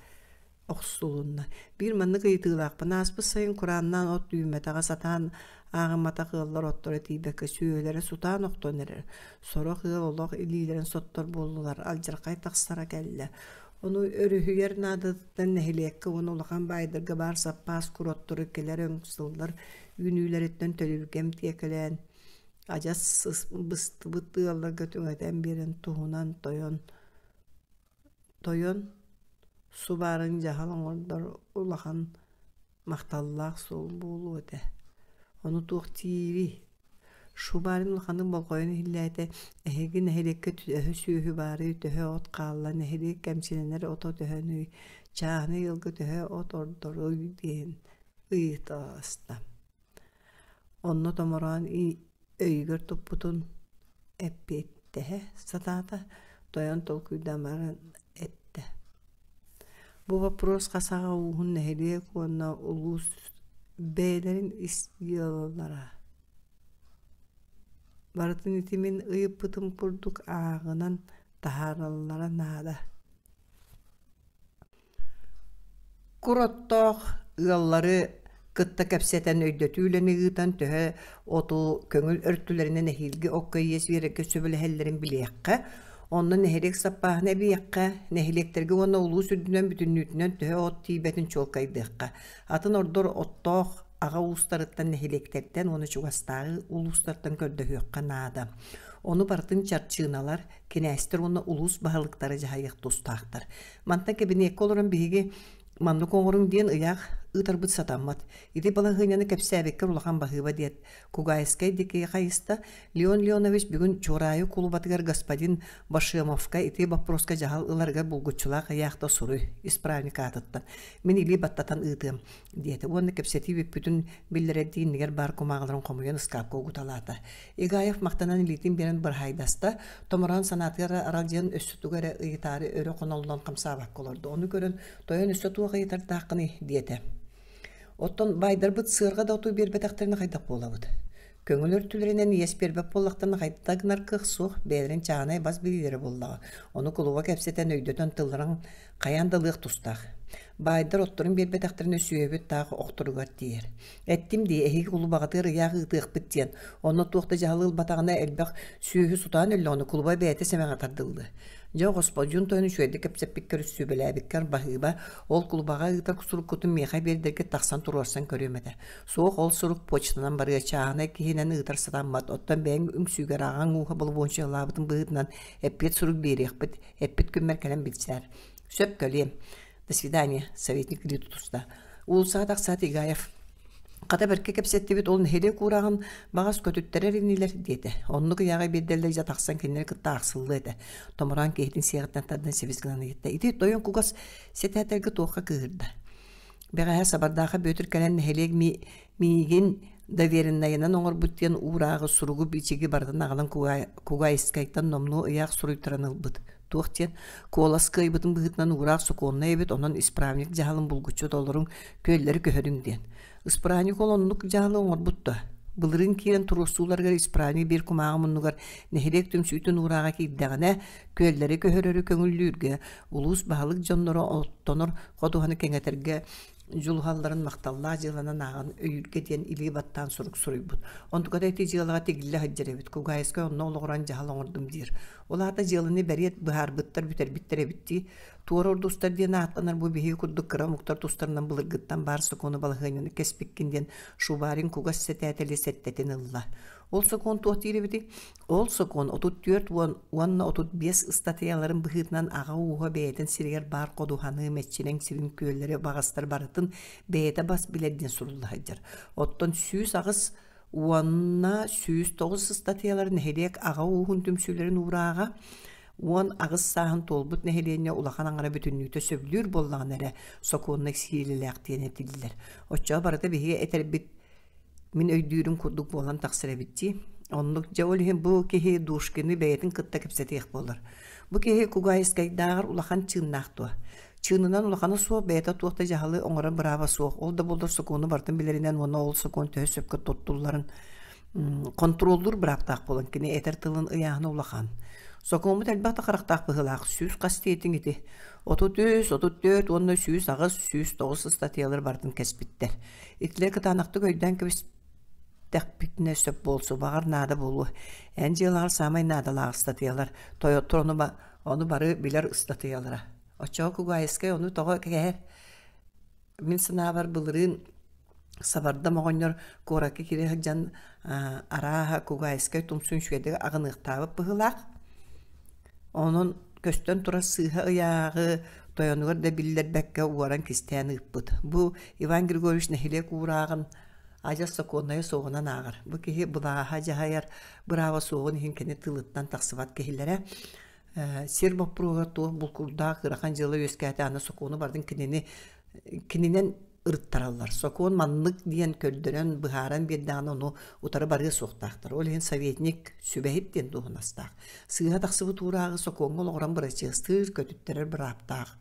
охсулунна. Биир маннык ыйытыылаахпын. Ааспыт сайын курааннаан от үүммэтэҕэ сатаан ааҕымматах ыаллар отторо тиийбэккэ сүөһүлэрэ сутаан охтон эрэр. Сорох ыал олох илиилэрин соттор буоллулар, алдьархай тахсара кэллэ. Ону өрүһүйэр наадатыттан нэһилиэккэ уонна улахан баайдарга баар саппаас кур оттору кэлэр өҥ сыллар үүнүүлэриттэн төлүүргэ эмтиэкэлээн адьас быстыбыт ыалларга түҥэтэн биэрэн туһунан тойон Тойон субаарын дьаһал оҥордор улахан махталлаах суол буолуо этэ. Ону туох диирий? Шубарин улаханнык болҕойон иһиллээтэ: эһиги нэһилиэккэ төһө сүөһү баарый, төһө от хаалла, нэһилиэк кэмчилэнэр ото төһөнүй, чааһынай ыалга төһө от ордоруй диэн ыйыталаста. Онно томороон өйүгэр туппутун эппиэттэһэ сатаата, тойон толкуйдаан баран эттэ: «Бу боппуруос хас аҕа ууһун нэһилиэк уонна улуус бэйэлэрин ис дьыалалара. Барытын ити мин ыйыппытым курдук ааҕынан таһаараллара наада Кур оттоох ыаллары кытта кэпсэтэн өйдөтүү үлэни ыытан төһө оту көҥүл өртүлэринэн эһиилги окко иэс биэрэргэ сөбүлэһэллэрин билиэххэ, онно нэһилиэк саппааһын эбиэххэ, нэһилиэктэргэ уонна улуус үрдүнэн бүтүннүүтүнэн төһө от тиийбэтин чуолкайдыахха, атын ордор оттоох аҕа уустарыттан нэһилиэктэртэн уонна чугастааҕы улуустартан көрдөһүөххэ наада. Ону барытын чарчыыналар, кинээстэр уонна улуус баһылыктара дьаһайыах тустаахтар. Мантан кэбиниэккэ олорон биһиги маннык оҥоруҥ диэн ыйаах Ыытарбыт сатаммат. Ити балаһыанньаны кэпсээбиккэр улахан баһыыба диэт, Кугаевскай диэки хайыста. Леон Леонович бүгүн Чуораайы кулубатыгар господин Башемовка ити боппуруоска дьаһал ыларыгар булгуччулаах ыйаахта суруй, исправник аатыттан. Мин илии баттатан ыытыам, диэтэ уонна кэпсэтии бүппүтүн биллэрэрдии иннигэр баар кумааҕыларын хомуйан ыскаапка угуталаата. Игаев махтанан илиитин биэрэн быраһаайдаста, томороон санаатыгар аралдьыйан өссө тугу эрэ ыйытаары өрө хоноллон хамсаабакка олордо. Ону көрөн Тойон өссө туох ыйытардааххыный? диэтэ. Оттон баайдарбыт сыарҕа да оту биэрбэтэхтэринэ хайдах буолабыт? Көҥүл өртүлэринэн иэс биэрбэт буоллахтарына хайдах гынар кыах суох, бэйэлэрин чааһынай бас билиилэрэ буоллаҕа. Ону кулуба кэпсэтэн, өйдөтөн тылларын хайаан да ылыах тустаах. Баайдар отторун биэрбэтэхтэринэ сүөһүбүт таах охторугар тиийэр. Эттим дии, эһиги кулубаҕытыгар ыйаах ыытыахпыт диэн. Онно туох да дьаһалы ылбатаҕына элбэх сүөһү сутаан өллөҕүнэ кулуба бэйэтэ сэмэҕэ тардыллыа. Дьэ, хосподьуун тойон үчүгэйдик кэпсэппиккэр, сүбэлээбиккэр баһыыба, ол кулубаҕа ыытар суруккутун миэхэ биэрдэргит тахсан туруорсан көрүөм этэ. Суох, ол сурук почтанан барыа, чааһынай киһинэн ыытар сатаммат, оттон бэйэҥ үҥсүүгэр аҕаҥ ууһа боломуочуйалаабытын быһыытынан эппиэт сурук биэриэхпит, эппит күммэр кэлэн билсээр. Сөп, кэлиэм. До свидания, советник илии тутуста. Уулуссаҕа тахсаат Игаев Хата бэркэ кэпсэттибит, ол нэһилиэк уураҕын баҕас көтүттэрэр инилэр диэтэ. Оннук ыйааҕы биэрдэллэр дьэ тахсан кинилэри кытта аахсыллыа этэ. Томороон киһитин сиэҕиттэн тардан сибис гынан ыйытта. Ити тойон кугас сэтээтэргэ туохха кыыһырда? Бэҕэһээ Сабардааха Бүөтүр кэлэн нэһилиэк миигин довереннайынан оҥорбут диэн уурааҕы суругу-бичиги барытын аҕалан Кугайскайтан номнуо ыйаах суруйтаран ылбыт. Туох диэн, куолас кыайбытын быһыытынан уураах сокуоннай эбит, онон исправник дьаһалын булгуччу толоруҥ, күөллэри көһөрүҥ диэн. Исправник ол оннук дьаһалы оҥорбут дуо? Былырыын киирэн туруорсууларыгар исправник биир кумааҕы муннугар нэһилиэк түмсүүтүн уурааҕа киирдэҕинэ, күөллэри көһөрөрү көҥүллүүргэ, улуус баһылык дьонноро оттонор ходуһаны кэҥэтэргэ дьулуһалларын махталлаах дьыаланан ааҕан өйүүргэ диэн илии баттаан сурук суруйбут. Онтуката ити дьыалаҕа тигиллэ сылдьар эбит. Кугаевскай онно олоҕуран дьаһал оҥордум диир. Ол аата дьыаланы бэриэт быһаарбыттар, бүтэрбиттэр эбит дии. Туора урдустар диэн ааттанар бу биһиги курдук кыра омуктар тустарынан былыргыттан баар сокуону балаһыанньаны кэспиккин диэн Шубарин кугас сэтээтэли сэттэтин ылла. Ол сокуон туох диир эбитий? Ол сокуон 34 уонна 35 ыстатыйаларын быһыытынан аҕа ууһа бэйэтин сиригэр баар ходуһаны, мэччирэҥ сирин күөллэри, баҕастар барытын бэйэтэ бас билэр диэн сурулла сылдьар. Оттон 108 уонна 109 ыстатыйалар нэһилиэк аҕа ууһун түмсүүлэрин уурааҕа 18 сааһын туолбут нэһилиэнньэ улахан аҥара бүтүннүүтэ сөбүлүүр буоллаҕына эрэ сокуоннай сиилэлээх диэн этиллэр. Оччоҕо барыта биһиги этэрбит мин өйдүүрүм курдук буолан тахсар эбит дии. Оннук дьэ ол иһин бу киһи Душкины бэйэтин кытта кэпсэтиэх буолар. Бу киһи Кугаевскайдааҕар улахан чыыннаах дуо? Чыынынан улахана суох, бэйэтэ туох да дьаһалы оҥорор бырааба суох. Ол да буоллар сокуону барытын билэринэн уонна ол сокуон төһө сөпкө туттулларын хонтуруоллуур бырааптаах буолан кини этэр тылын ыйааһына улахан. Сокуоммут элбэх да харахтаах быһыылаах 100 хас диэтиҥ ити. 33, 34 уонна 108, 109 ыстатыйалар барытын кэспиттэр. Итилэр кытаанахтык өйдөөн кэбистэхпитинэ сөп буолсу, баҕар наада буолуо. Эн дьыалаҕар саамай наадалаах ыстатыйалар, тойоттор ону, ону бары билэр ыстатыйалара. Оччоҕо Кугаевскай ону тоҕо кэһэр? Мин санаабар былырыын Сабардам оҕонньор куоракка киирэ сылдьан арааһа Кугаевскай тумсун үчүгэйдик аҕыныахтаабыт быһыылаах. Онон көстөн турар сыыһа ыйааҕы тойонугар да биллэрбэккэ уоран кистээн ыыппыт. Бу Иван Григорьевич нэһилиэк уурааҕын адьас сокуоннайа суоҕунан ааҕар. Бу киһи былааһа дьаһайар бырааба суоҕун иһин кини тылыттан тахсыбат киһилэрэ. Сир боппуруоһугар туох булкурдаах ыарахан дьыала үөскээтэ аны сокуону барытын кинини кининэн ырыттараллар. Сокуон маннык диэн көрдөрөн, быһааран биэрдэҕинэ ону утары барыа суохтаахтар. Ол иһин советник сүбэһит диэн дуоһунастаах. Сыыһа тахсыбыт уурааҕы сокуоҥҥа олоҕуран бырачыастыыр, көтүттэрэр бырааптаах.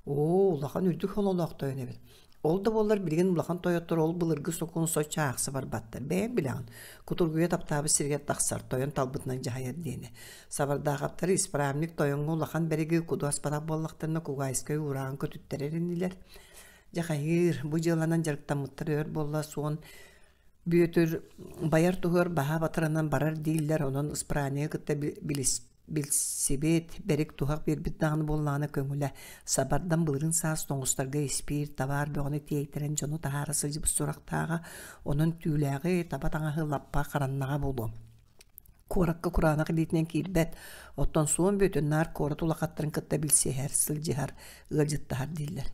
Оо, улахан үрдүк сололоох тойон эбит. Ол да буоллар билигин улахан тойоттор ол былыргы сокуону соччо аахса барбаттар. Бэйэҥ билэҕин, кутургуйа таптаабыт сиригэр тахсар, тойон талбытынан дьаһайар диэни. Сабардаахаптары исправник тойоҥҥо улахан бэриги куду аспатах буоллахтарына Кугайскай уурааҕын көтүттэрэр инилэр. Дьэ хайыыр, бу дьыаланан дьарыктаммыттар өр буолла суон Бүөтүр байар туһугар баһа батаранан барар дииллэр, онон ыспыраанньыгы кытта билис билсибит, бэрик туһах биэрбит даҕаны буоллаҕына көҥүлэ. Сабардан былырыын саас тоҥустарга испиир, табаар бөҕөнү тиэйтэрэн дьону таһаара сылдьыбыт сурахтааҕа, онон түүлээҕи, таба таҥаһы лаппа хараннаҕа буолуо. Куоракка кураанах илиитинэн киирбэт, оттон суон бүөтүн наар куорат улахаттарын кытта билсиһэр, сылдьыһар, ыалдьыттаһар дииллэр.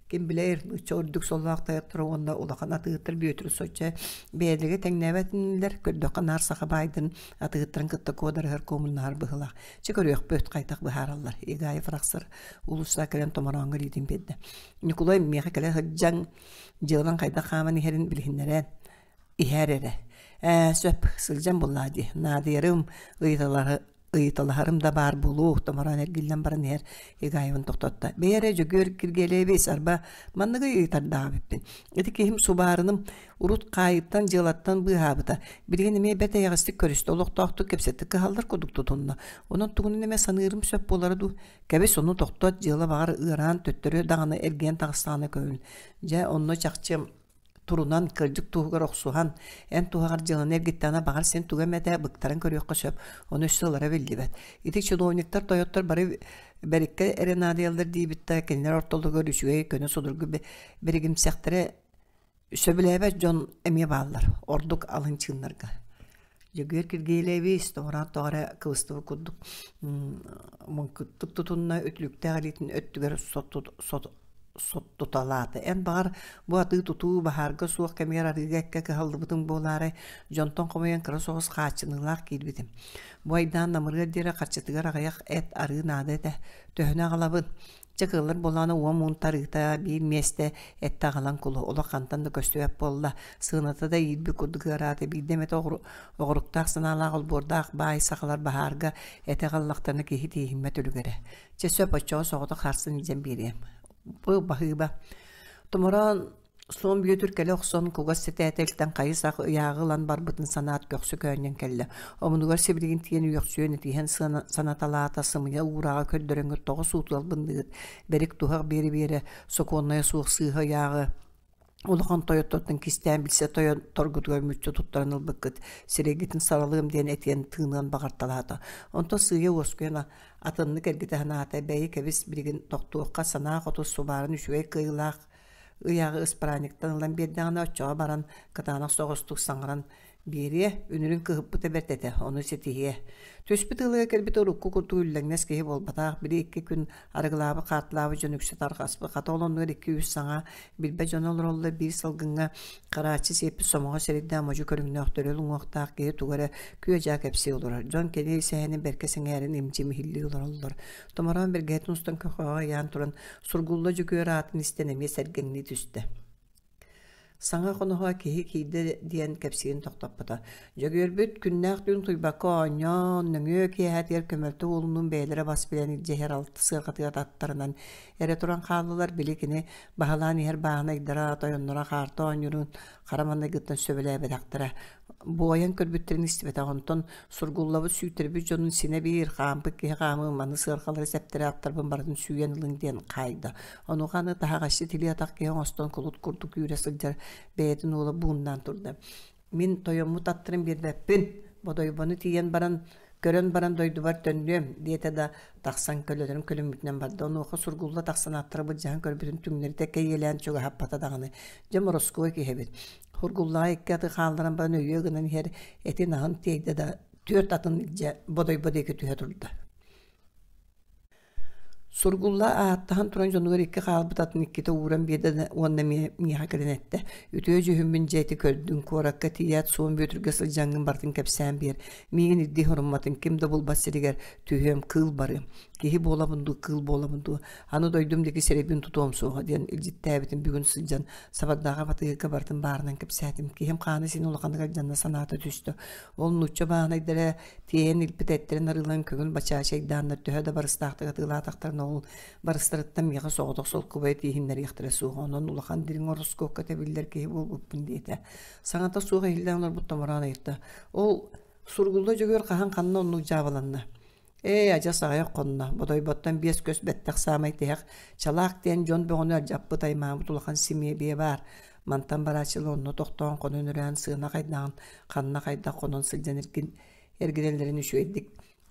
Ким билэр, нуучча үрдүк сололоох тойотторо уонна улахан атыыһыттар Бүөтүрү соччо бэйэлэригэр тэҥнээбэт инилэр, көрдөххө наар саха баайдарын атыыһыттарын кытта куодарыһар куомуннаһар быһыылаах. Чэ көрүөхпүт, хайдах быһаараллар. Игаев арахсар уулуссаҕа кэлэн томорооҥҥо илиитин биэрдэ. Ньукулай миэхэ кэлэ сылдьан дьыалаҥ хайдах хааман иһэрин билиһиннэрэн иһээр эрэ. Ээ, сөп, сылдьан буллаа дии. Наадыйарым, ыйыталаһы ыйыталаһарым да баар буолуо, томороон эргиллэн баран иһэр Игаевын тохтотто. Бэйэ эрэ Дьөгүөр Киргиэлэйэбис, арба, манныгы ыйытардаах эбиппин. Ити киһим субаарыным урут хаайыттан, дьыалаттан быыһаабыта. Билигин эмиэ бэрт эйэҕэстик көрүстэ, олохтоохтук кэпсэттик кыһаллар курдук тутунна. Онон тугунан эмэ саныырым сөп буолара дуу? Кэбис, ону тохтот, дьыала баҕар ыараан төттөрү даҕаны эргийэн таҕыстаҕына көҥүл. Дьэ, онно чахчы турунан, кырдьык туһугар охсуһан, эн туһаҕар дьыаланы эргиттэҕинэ баҕар син тугу эмэтэ быктаран көрүөххэ сөп, ону өссө ылара биллибэт. Ити чиновниктар, тойоттор бары бэриккэ эрэ наадыйаллар диибит да, кинилэр ортолоругар үчүгэй, көнө судургу бэригимсэхтэрэ сөбүлээбэт дьон эмиэ бааллар, ордук алын чыыннарга. Дьөгүөр Киргиэлэйбис тоҕораат тоҕо эрэ кыбыстыбыт курдук муҥкуттук тутунна, үтүлүктээх илиитин өттүгэр соттуталаата. Эн баҕар бу атыы-тутуу баһаарга суох кэмигэр арыыга эккэ кыһаллыбытыҥ буолаарай, дьонтон хомуйан кыра соҕус хааччыныылаах киирбитим. Бу айдаан намырыар диэри харчытыгар аҕыйах эт арыы наада этэ. Төһөнү аҕалабын? Чэ кыаллар буоллаҕына уон муун тарыыта биир миэстэ эттэ аҕалан кулу олох хантан да көстүбэт буолла сыаната да иирбит курдук ыараата биирдэ эмэтэ оҕуруктаах санаалаах олбуордаах баай сахалар баһаарга этэ аҕаллахтарына киһи тииһиммэт үлүгэрэ чэ сөп оччоҕо соҕотох харсын илдьэн биэриэм бу баһыыба томороон Суон Бүөтүр кэлэ охсон, кугас сэтээтэлтэн хайы-сах ыйааҕы ылан барбытын санаат көхсө көөнньөн кэллэ. Омунугар сибилигин тиийэн үөхсүөн этиһэн санаталаата, сымыйа уурааҕа көрдөрөҥҥүт тоҕо сууталбынныгыт, бэрик туһах биэрэ-биэрэ, сокуоннайа суох сыыһа ыйааҕы улахан тойоттортон кистээн билсэ тойотторгутугар мүччү туттаран ылбыккыт, сирэйгитин саралыам диэн этиэн тыыныан баҕарталаата. Онтон сыыйа уоскуйан атыннык эргитэ санаата, бэйи кэбис билигин тохтуохха, санаа хоту субаарын үчүгэй кыайыылаах Ыйааҕы ыспырааниктан ылан биэрдэҕинэ оччоҕо баран кытаанах соҕустук саҥаран биэриэ, үнүрүн кыһыппыта бэрт этэ, ону ситиһиэ. Түспүт ыалыгар кэлбит урукку курдук үллэҥнэс киһи буолбатах, били икки күн арыгылаабыт, хаартылаабыт дьон үксэ тарҕаспыт, хата ол оннугар икки-үс саҥа билбэт дьоно олороллор, биир салгыҥҥа харааччы сиэппит сомоҕо сирэйдээх модьу көрүҥнээх төрөл уҥуохтаах киһи тугу эрэ күө-дьаа кэпсии олорор. Дьон кини сэһэнин бэркэ сэҥээрэн имчим иһиллии олороллор. Томороон бэргэһэтин устан көхөҕө ыйаан туран Сургулла Дьөгүөр аатын истэн эмиэ сэргэҥнии түстэ. Саҥа хоноһо киһи киирдэ диэн кэпсиирин тохтоппото. Дьөгүөрбүт күннээх түүн утуйбакка оонньоон, нөҥүө киэһэтигэр көмөлтө уолунуун бэйэлэрэ бас билэн илдьэ иһэр алта сыарҕатыгар аттарынан эрэ туран хааллылар. Били кини баһылаан иһэр бааһынайдара, тойонноро хаарта оонньуурун хара маҥнайгыттан сөбүлээбэтэхтэрэ. Буойан көрбүттэрин истибэтэх, онтон сургуллабыт сүүйтэрбит дьонун синэ биир хаампыт киһи хаамыы маны сыарҕалары сэптэрэ аттарбын барытын сүүйэн ылыҥ диэн хаайда. Онуоха аны таһаҕасчы тилии-атах киһи оҥостон кулут курдук үүрэ сылдьар бэйэтин уола бууннаан турда. Мин тойоммут аттарын биэрбэппин, бодойбону тиийэн баран көрөн баран дойдубар төннүөм, диэтэ да тахсан көлөлөрүн көлүммүтүнэн барда. Онуоха сургулла тахсан аттара былдьаһан көрбүтүн түҥнэритэ кэйиэлээн чугаһаппата даҕаны. Дьэ мороскуой киһи эбит. Сургуллаҕа икки аты хаалларан баран өйүө гынан иһэр этин аһын тиэйдэ да түөрт атын илдьэ бодойбо диэки түһэ турда. Сургулла ааттаһан туран дьонугар икки хаалбыт атын иккитэ ууран биэрдэ да уонна эмиэ миэхэ кэлэн эттэ: «Үтүө дьүһүммүн дьэ ити көрдүҥ, куоракка тиийээт Суон Бүөтүргэ сылдьаҥҥын барытын кэпсээн биэр. Миигин ирдии сорумматын, ким да булбат сиригэр түһүөм, кыыл барыам. Киһи буолабын дуу, кыыл буолабын дуу, аны дойдум диэки сирэйбин тутуом суоҕа» диэн илдьиттээбитин бүгүн сылдьан Сабардааҕа батыһыыга барытын баарынан кэпсээтим. Киһим хаана син улаханыгар дьанна санаата түстэ. Ол нуучча бааһынайдара тиэйэн илпит эттэрин арыыларын көҥүл бачаачайдааннар төһө да барыстаахтык атыылаатахтарына ол барыстарыттан миэхэ соҕотох солкуобайы тииһиннэриэхтэрэ суоҕа. Онон улахан дириҥ ороскуокка тэбиллэр киһи буолбуппун диэтэ. Саҥата суох иһиллээн олорбут томороон ыйытта. Ол Сургулла Дьөгүөр хаһан ханна оннук дьаабыланна? Ээ, адьас аҕыйах хонно, Бодойботтон биэс көс бэттэх саамай тиһэх Чалаах диэн дьон бөҕөнү алдьаппыт аймаабыт улахан симиэбийэ баар. Мантан барааччылар онно тохтоон хонон өрөөн сыана хайдаҕын, ханна хайдах хонон сылдьан эргин эргинэллэрин үчүгэйдик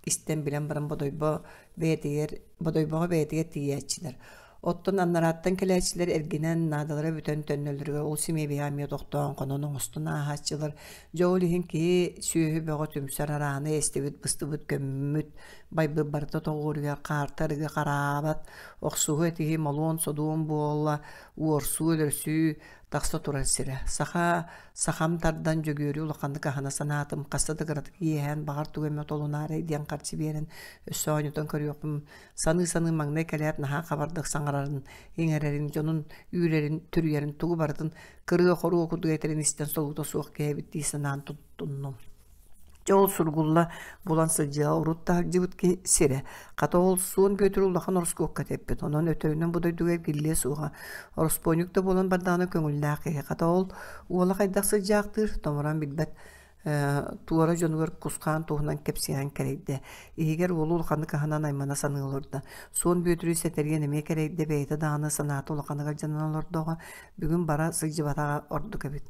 истэн билэн баран Бодойбо бэйэтигэр Бодойбоҕо бэйэтигэр тиийээччилэр. Оттон аннарааттан кэлээччилэр эргинэн, наадалара бүтэн төннөллөрүгэр ол симиэбийэҕэ эмиэ тохтоон хонон оҥостон ааһааччылар. Дьэ ол иһин киһи сүөһү бөҕө түмсэр арааны эстибит, быстыбыт, көммүт, байбыт барыта тоҕуоругар хаарта арыгы хараабат, охсуһуу этиһии молуон-содуон буола, уорсуу, өлөрсүү тахса турар сирэ. Саха сахам тардан Дьөгүөрү улаханнык аһына санаатым, хаста да кыратык иэһээн, баҕар тугу эмэ толунаарай диэн харчы биэрэн өссө оонньотон көрүөхпүн Саныы-саныы маҥнай кэлээт наһаа хабардык саҥарарын, иҥэрэрин, дьонун үүрэрин, түрүйэрин тугу барытын кырыа-хоруо курдук этэрин истэн солуута суох киһи эбит дии санаан туттуннум. Дьэ ол сургулла булан сылдьыа урут да сылдьыбыт киһи сирэ. Хата ол Суон Бүөтүр улахан ороскуокка тэппит. Онон өтөрүнэн бу дойдуга эргиллиэ суоҕа. Ороспуонньук да буолан бардаҕына көҥүллээх киһи. Хата ол уола хайдах сылдьаахтыыр, томороон билбэт туора дьонугар кусхаан туһунан кэпсиэҕин кэрэйдэ. Иһигэр уолу улаханнык аһынан аймана саныы олордо. Суон Бүөтүрү сэтэриэн эмиэ кэрэйдэ, бэйэтэ даҕаны санаата улаханыгар дьанан олордоҕо, бүгүн бара сылдьыбатаҕа ордук эбит.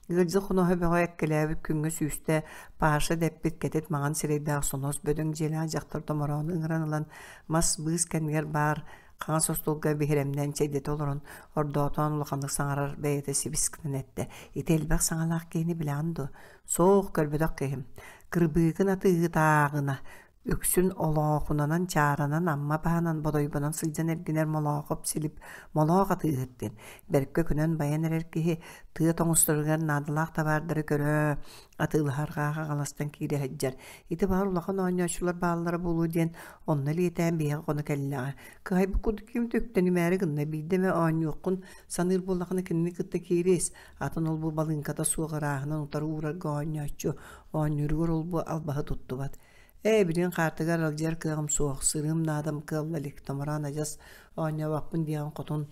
Ыалдьыт хоноһо бөҕө эккэлээбит күҥҥэ сүүстэ Паша дэппит кэтит маҥан сирэйдээх сонос бөдөҥ дьиэлээх дьахтар томороону ыҥыран ылан мас быыс кэннигэр баар хаҥас остуолга биһирэмнээн чэйдэтэ олорон ордоотоон улаханнык саҥарар бэйэтэ сибис гынан эттэ ити элбэх саҥалаах киһини билэҕин дуо суох көрбөтөх киһим кырбыыкын атыыһытааҕына үксүн олоохунанан чааранан амма баһынан бодойбонон сылдьан эргинэр молоохоп силип молоох атыыһыт диэн бэркэ көнөн байан эрэр киһи тыа тоҥусторугар наадалаах табаардары көрө атыылаһар хаҕаластан киирэ сылдьар ити баҕар улахан оонньооччулар бааллара буолуо диэн онно элиэтээн биһиэхэ хоно кэллэҕэ Кыһайбыт курдук ким да үктэнимээри гынна, биирдэ эмэ оонньуоххун саныыр буоллаххына кинини кытта киириэс, атын ол-бу балыыҥката суох ырааһынан утары уурарга оонньооччу, оонньууругар ол-бу албаһы туттубат. Ээ, билигин хаартыга аралдьыйар кыаҕым суох, сырыым наадам кыалла илик, томороон адьас оонньообоппун диэҕин хотун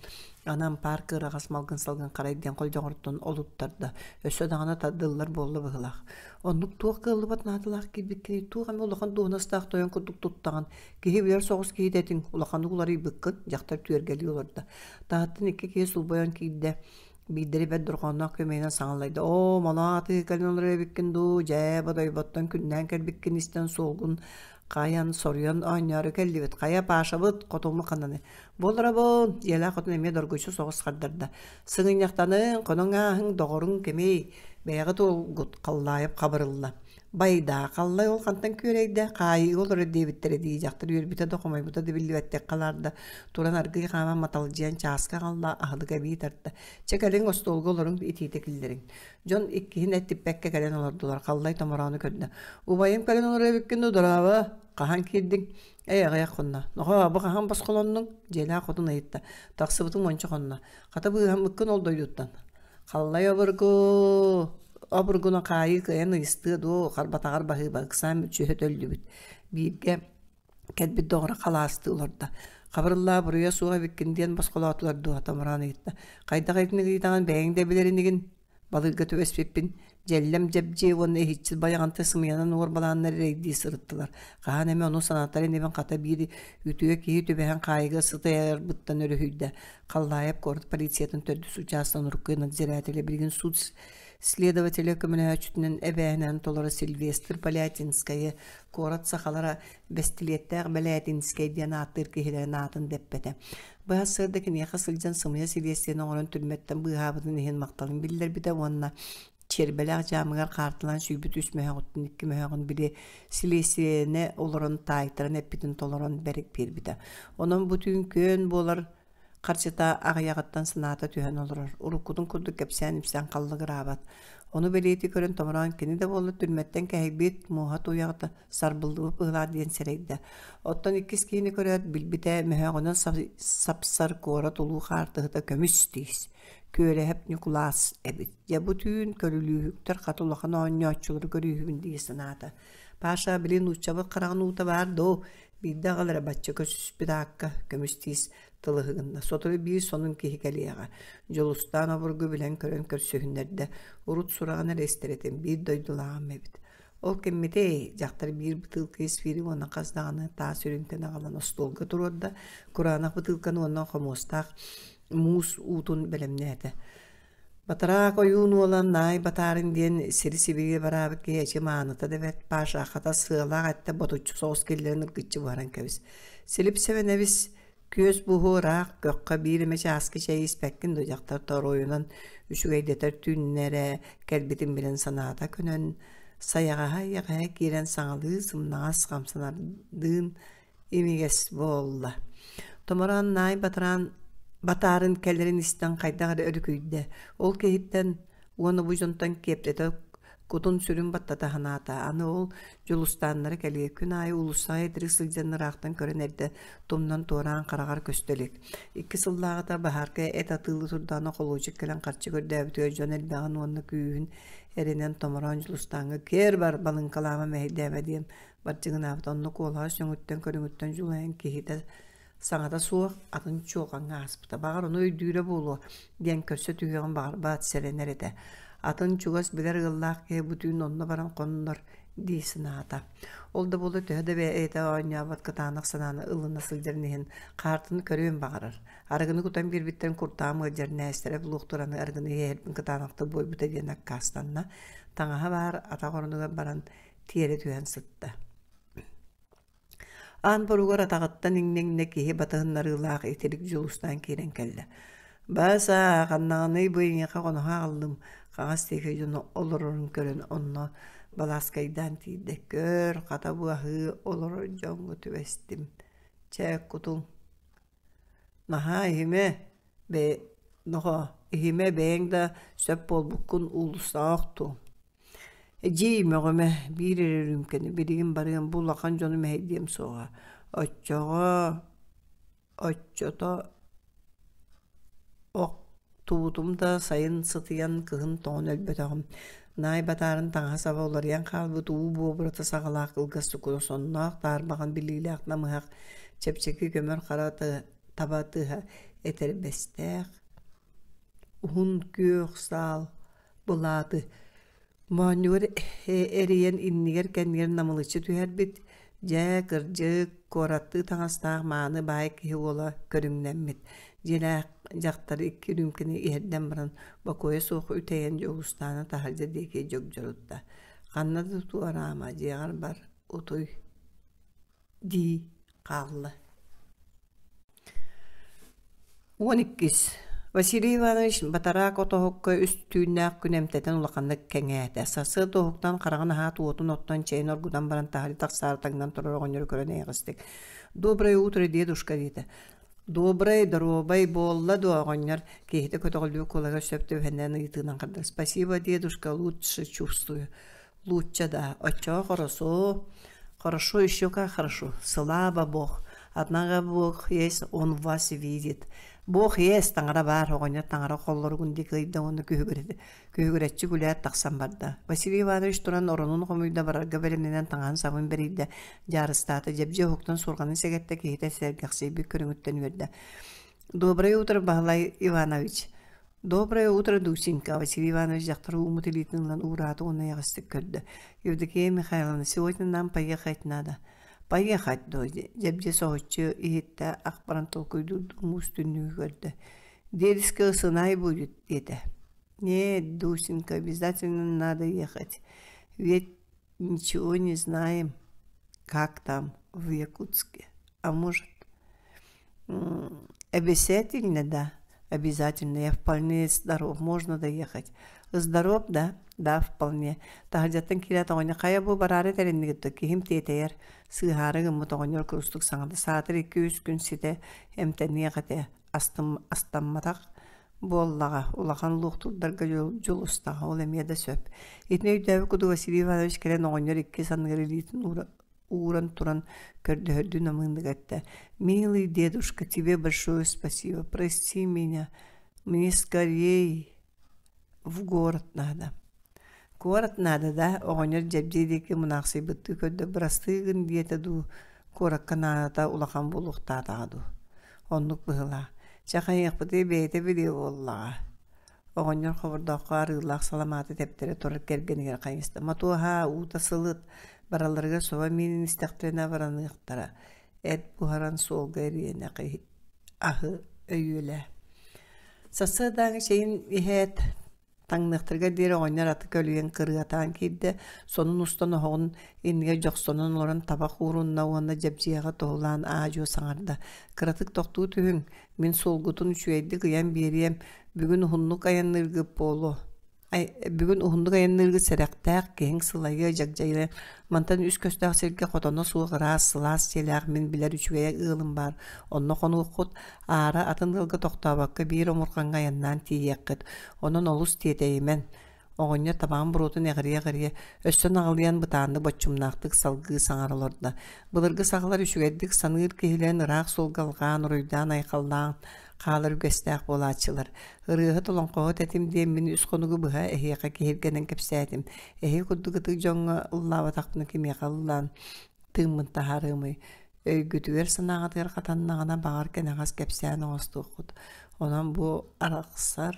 аны ампаар кыараҕас малгын-салгын харай диэн холдьоҕоруттан олуттарда, өссө даҕаны тардыллар буолла быһыылаах. Оннук туох кыаллыбат наадалаах киирбиккиний, туох эмэ улахан дуоһунастаах тойон курдук туттаҕын, Киһи билэр соҕус киһитэ этиҥ, улаханнык уларыйбыккын, дьахтар түөргэлии олордо. Таһыттан икки киһи сулбайан киирдэ. Биирдэри бэрт дорҕоонноох көмөйүнэн саҥалайда. Оо, малаа атыы кэлин олорор эбиккин дуу, дьээ, бодойботтон күннээн кэлбиккин истэн суолгун хайан, соруйан оонньоору кэллибит. Хайа, Пашабыт, хотуммут ханнаны? Буоларабын, дьиэлээх хотун эмиэ доргуччу соҕус хардарда. Сыгынньахтаныҥ, хонуҥ ааһыҥ, доҕоруҥ кимий? Бэйэҕит уолгут, Халлаайап хабырылла. Байда, Халлай ол хантан күөрэйдэ, хаайыыга олорор диэбиттэрэ дии дьахтар үөрбүтэ да хомойбута да биллибэттик халаарда, туран аргыый хааман маталдьыйан чааска аҕалла, аһылык эбии тарта. Чэ кэлиҥ остуолга олоруҥ, итиитэ киллэриҥ. Дьон иккиһин эттиппэккэ кэлэн олордулар, Халлай томороону көрдө. Убайым кэлэн олорор эбиккин дуу, дорообо, хаһан киирдиҥ? Эй, аҕыйах хонно. Нохоо, бу хаһан босхолоннуҥ? Дьиэлээх хотун ыйытта. Тахсыбытым уонча хонно. Хата быыһаммыккын ол дойдуттан. Халлай обургу обургуну хаайыы кыайан ыйыстыа дуо, харбатаҕар баһыыба ыксаан мүччүһэ төллүбүт. Бииргэ кэлбит доҕоро халаастыы олордо. Хабырыллаа буруйа суох эбиккин диэн босхолоотулар дуо, томороон ыйытта. Хайдах итинник ыйытаҕын бэйэҥ да билэр инигин? Балыырга түбэспиппин Дьэллэм Дьэбдьиэ уонна иһиччит Байаҕантай сымыйанан уорбалааннар эрэйдии сырыттылар. Хаһан эмэ ону санатар инибин хата биир үтүө киһи түбэһэн хаайыыга сытайарбыттан өрүһүйдэ. Халлаайап куорат полициятын төрдүс учаастагын урукку надзирателэ билигин суд следователэ көмөлөһөөччүтүнэн эбээһинэһин толоро Сильвестр Полятинскайы куорат сахалара Бэстилиэттээх Бэлээтинскэй диэн ааттыыр киһилэрин аатын дэппэтэ. Быһа сарсыарда киниэхэ сылдьан сымыйа силиэстийэни оҥорон түрмэттэн быыһаабытын иһин махталын биллэрбитэ уонна чиэрбэлээх дьаамыгар хаартылаан сүүйбүт үс мөһөөҕүттэн икки мөһөөҕүн били силиэстийэни олорон таайтаран эппитин толорон бэрик биэрбитэ. Онон бу түүн күөн буолар харчыта аҕыйаҕыттан санаата түһэн олорор. Уруккутун курдук кэпсээн-ипсээн халлыгыраабат. Ону бэлиэтии көрөн томороон кини да буолла түрмэттэн кэһэйбит, муоһа тууйаҕыта сарбыллыбыт быһыылаах диэн сэрэйдэ. Оттон иккис киһини көрөөт, билбитэ мөһөөҕүнэн сапсар куорат улуу хаартыһыта көмүс тиис, Күөрэһэп Ньукулаас эбит. Дьэ бу түүн көрүлүүһүктэр хат улахан оонньооччулары көрүүһүбүн дии санаата. Паша, били нууччабыт хараҕын уута баар доо, биирдэ аҕал эрэ бачча көсүспүт аакка көмүс тиис тылыһыгынна. Сотору биир сонун киһи кэлиэҕэ. Дьулустаан обургу билэн-көрөн көрсүһүннэрдэ. Урут сураҕын эрэ истэр этим, биир дойдулааҕым эбит. Ол кэммитэ дьахтар биир бытыылка испиири уонна хас даҕаны таас үрүҥтэн аҕалан остуолга туруорда, кураанах бытыылканы уонна хомуостаах муус уутун бэлэмнээтэ. Батараак ойуун уола Наай Батаарын диэн сири-сибири бараабыт киһи эчи мааныта да бэрт, Паша хата сыалаах эттэ ботуччу соҕус киллэрэн ыргыччы буһаран кэбис. Силип Сэмэнэбис Күөс буһуо ыраах көххө биир эмэ чааскы чэй испэккин дуо дьахтар торуойунан үчүгэйдэтэр түүннэрэ кэлбитин билэн санаата көнөн, сайаҕаһа-эйэҕэһэ киирэн саҥалыы сымнаҕас хамсанардыын имигэс буолла. Томороон наай батараан батаарын кэлэрин истэн хайдах эрэ өрүкүйдэ. Ол киһиттэн уонна бу дьонтон киэптэтэ кутун-сүрүн баттата санаата. Аны ол Дьулустааннара кэлиэ күн аайы уулуссаҕа итирик сылдьан ыраахтан көрөн эрдэ тумнан туораан хараҕар көстө илик. Икки сыллааҕыта баһаарка эт атыылыы турдаҕына холуочук кэлэн харчы көрдөөбүтүгэр дьон элбэҕин уонна күүһүн эрэнэн томороон Дьулустааҥҥа «Киэр бар, балыыҥкалаама мэһэйдээмэ» диэн бардьыгынаабыт. Онно куолаһа сөҥүттэн көрүҥүттэн дьулайан киһитэ саҥата суох атын чуолҕаҥҥа ааспыта. Баҕар ону өйдүүрэ буолуо диэн көрсө түһүөҕүн баҕарбат сэрэнэр этэ. Атын чугас билэр ыаллаах киһи бу түүн онно баран хоннор дии санаата. Ол да буоллар төһө да бэйэтэ оонньообот кытаанах санааны ылына сылдьарын иһин хаартыны көрүөн баҕарар. Арыгыны кутан биэрбиттэрин куртаҕым ыалдьар нээстэрэ булуохтур аны арыгыны иһэрбин кытаанахтык буойбута диэн аккаастанна. Таҥаһа баар атах оронугар баран тиэрэ түһэн сытта. Аан боругар атаҕыттан иҥнэ-иҥнэ киһи батыһыннарыылаах итирик Дьулустаан киирэн кэллэ: «Бааса, ханнаҕыный бу эйиэхэ хоноһо аҕаллым» хаҥас диэки дьоно олорорун көрөн онно балааскайдаан тиийдэ: «Көр, хата бу аһыы олорор дьоҥҥо түбэстим. Чэ, кутуҥ Наһаа иһимэ, бэйэ нохоо, иһимэ бэйэҥ да сөп буолбуккун уулуссаҕа охтуоҥ Эдьиий, мөҕүмэ, биир эрэ үрүүмкэни билигин барыам, бу улахан дьону мэһэйдиэм суоҕа. Оччоҕо, оччото охтубутум да сайын сытыйан, кыһын тоҥон өлбөтөҕүм. Наай батаарын таҥаһа-саба уларыйан хаалбыт уу буобурата саҕалаах кылгас сукуна сонноох, таарбаҕан билиилээх намыһах, чэпчэки көмөр хара таба тыһа этэрбэстээх, уһун күөх саал былааты моонньугар эрийэн иннигэр-кэннигэр намылыччы түһэрбит, дьэ, кырдьык, куораттыы таҥастаах мааны баай киһи уола көрүҥнэммит. Дьиэлээх дьахтар икки үрүүмкэни иһэрдэн баран, бокуойа суох үтэйэн Дьулустаана таһырдьа диэки дьогдьорутта: «Ханна да туораама, дьиэҕэр бар, утуй» дии хаалла. 12. Василий Иванович батараак отоһукка үс түүннээх күн эмтэтэн улаханнык кэҥээтэ. Сарсыарда уһуктан хараҕын аһаат уотун оттон чэйин оргутан баран таһырдьа тахсаары таҥнан турар оҕонньору көрөн эйэҕэстик «Доброе утро, дедушка» диэтэ. «Добрай, доруобай буолла дуо, оҕонньор?» киһитэ көтөҕүллүбүт куолаһыгар сөп түбэһиннэрэн ыйытыынан хардар. «Спасибо, дедушка, лучше чувствую». Лучше да, оччоҕо хорошо, хорошо еще как хорошо, слава Бог, однако Бог есть, он вас видит. Бог есть, таҥара баар, оҕонньор таҥара холлоругун диэки ыйда уонна күһүгүрэччи күлээт тахсан барда. Василий Иванович туран оронун хомуйда барарга бэлэмнэнэн таҥаһын-сабын бэрийдэ, дьаарыстаата, дьэбдьиэ уһуктан суорҕанын сэгэттэ, киһитэ сэргэхсийбит көрүҥүттэн үөрдэ. Доброе утро, Баһылай Иванович. Доброе утро, Дусенька, Василий Иванович дьахтар ууммут илиитин ылан уураата уонна эйэҕэстик көрдө. Евдокия Михайловна, сегодня нам поехать надо. Поехать, дуо, дьэбдьэ соһуччу иһиттэ, ах баран толкуйдуурдуу муус түннүгү көрдө. Дедушка сынай будет, диэтэ. Нет, Дусенька, обязательно надо ехать. Ведь ничего не знаем, как там в Якутске. А может, обязательно, да, обязательно. Я вполне здоров, можно доехать. Здоров, да, да, вполне. Таһырдьаттан киирээт оҕонньор хайа бу бараары тэриннигит да киһим тиэтэйэр, сыыһаары гыммыт оҕонньор курустук саҥарда. Саатар икки-үс күн ситэ эмтэниэх этэ, астым, астамматах буоллаҕа, улахан луохтуурдарга дьулустаҕа, ол эмиэ да сөп. Итини өйдөөбүт курдук Василий Иванович кэлэн оҕонньор икки санныгар илиитин ууран туран көрдөһөрдүү намыыннык эттэ: «Милый дедушка, тебе большое спасибо, прости меня, мне скорей в город надо». «Куорат надо, да?» оҕонньор дьэбдьиэ диэки мунаахсыйбыттыы көрдө, «Бырастыы гын» диэтэ дуу, куоракка наадата улахан буолуохтаатаҕа дуу. Оннук быһыылаах. Чэ, хайыахпытый бэйэтэ билиэ буоллаҕа. Оҕонньор хобордооххо арыылаах саламааты тэптэрэ турар кэргэнигэр хайыста: «Мотуоһаа, уута сылыт, баралларыгар собо миинин истэхтэринэ абыраныахтара, эт буһаран суолга эриэнэх аһы өйүөлээ». Сарсыардааҥы чэйин иһээт, Таҥныахтарыгар диэри оҕонньор аты көлүйэн кырыатаан киирдэ, сонун устан оһоҕун иннигэр дьохсонон олорон табах уурунна уонна дьэбдьиэҕэ туһулаан аа-дьуо саҥарда: «Кыратык тохтуу түһүҥ, мин суолгутун үчүгэйдик ыйан биэриэм, бүгүн уһуннук айанныыргыт буолуо» Бүгүн уһуннук айанныыргыт сэрэхтээх, киһиҥ сылайыа, дьагдьайыа. Мантан үс көстөөх сиргэ хотоно суох ыраас, сылаас дьиэлээх мин билэр үчүгэй ыалым баар. Онно хонуоххут, аара атын ыалга тохтообокко биир омурҕаҥҥа айаннаан тиийиэххит. Онон олус тиэтэйимэн. Оҕонньор табаҕын буруотун эҕирийэ-эҕирийэ, өссө наҕылыйан бытааннык боччумнаахтык салгыы саҥара олордо. Былыргы сахалар үчүгэйдик саныыр киһилэрин ыраах суолга алҕаан, уруйдаан-айхаллаан хаалар үгэстээх буолааччылар. Ырыаһыт олоҥхоһут этим диэн мин үс хонугу быһа эһиэхэ киһиргэнэн кэпсээтим. Эһиги курдук ытык дьоҥҥо ыллаабатахпына кимиэхэ ыллаан тыыммын таһаарыамый? Өйгүтүгэр-санааҕытыгар хатаннаҕына баҕар кэнэҕэс кэпсээн оҥостуоххут. Онон бу арахсар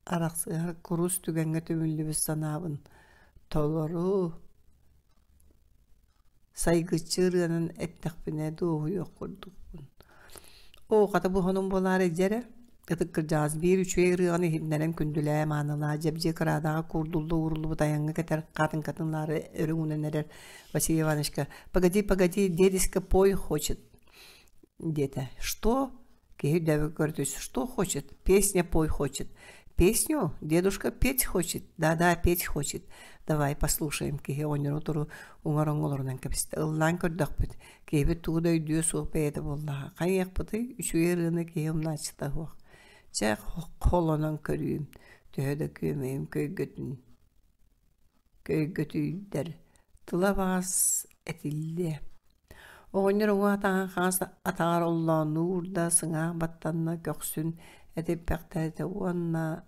арахсыһар курус түгэҥҥэ түмүллүбүт санаабын толору Сайгыччы ырыанан эттэхпинэ дуоһуйуох курдукпун. Оо, хата бу хонун буолаары дьэ эрэ, ытык кырдьаҕас биир үчүгэй ырыаҕын иһитиннэрэн күндүлээ маанылаа дьэбдьиэ кыраадаҕа куурдулла ууруллубут айаҥҥа кэтэр хаатыҥкатын ылаары өрө уунан эрэр Василий Ивановичка «Погоди, погоди, дедушка пой хочет» диэтэ. «Что?» Киһи өйдөөбөккө көрдүс «Что хочет?» «Песня пой хочет». «Песню? Дедушка петь хочет?» «Да-да, петь хочет». «Давай послушаем» киһи оҕонньору утары уҥар оҥолорунан кэбистэ. Ыллаан көрдөхпүт, киһибит тугу да өйдүө суох бэйэтэ буоллаҕа. Хайыахпытый, үчүгэй ырыаны киһи умнааччыта суох. Чэ, холонон көрүүм, төһө да күөмэйим көйгөтүн көйгөтүйдэр, тыла баҕас этиллиэ. Оҕонньор уҥа атаҕын хаҥас атаҕар оллооннуу уурда, сыҥаах баттанна, көхсүн этиппэхтээтэ уонна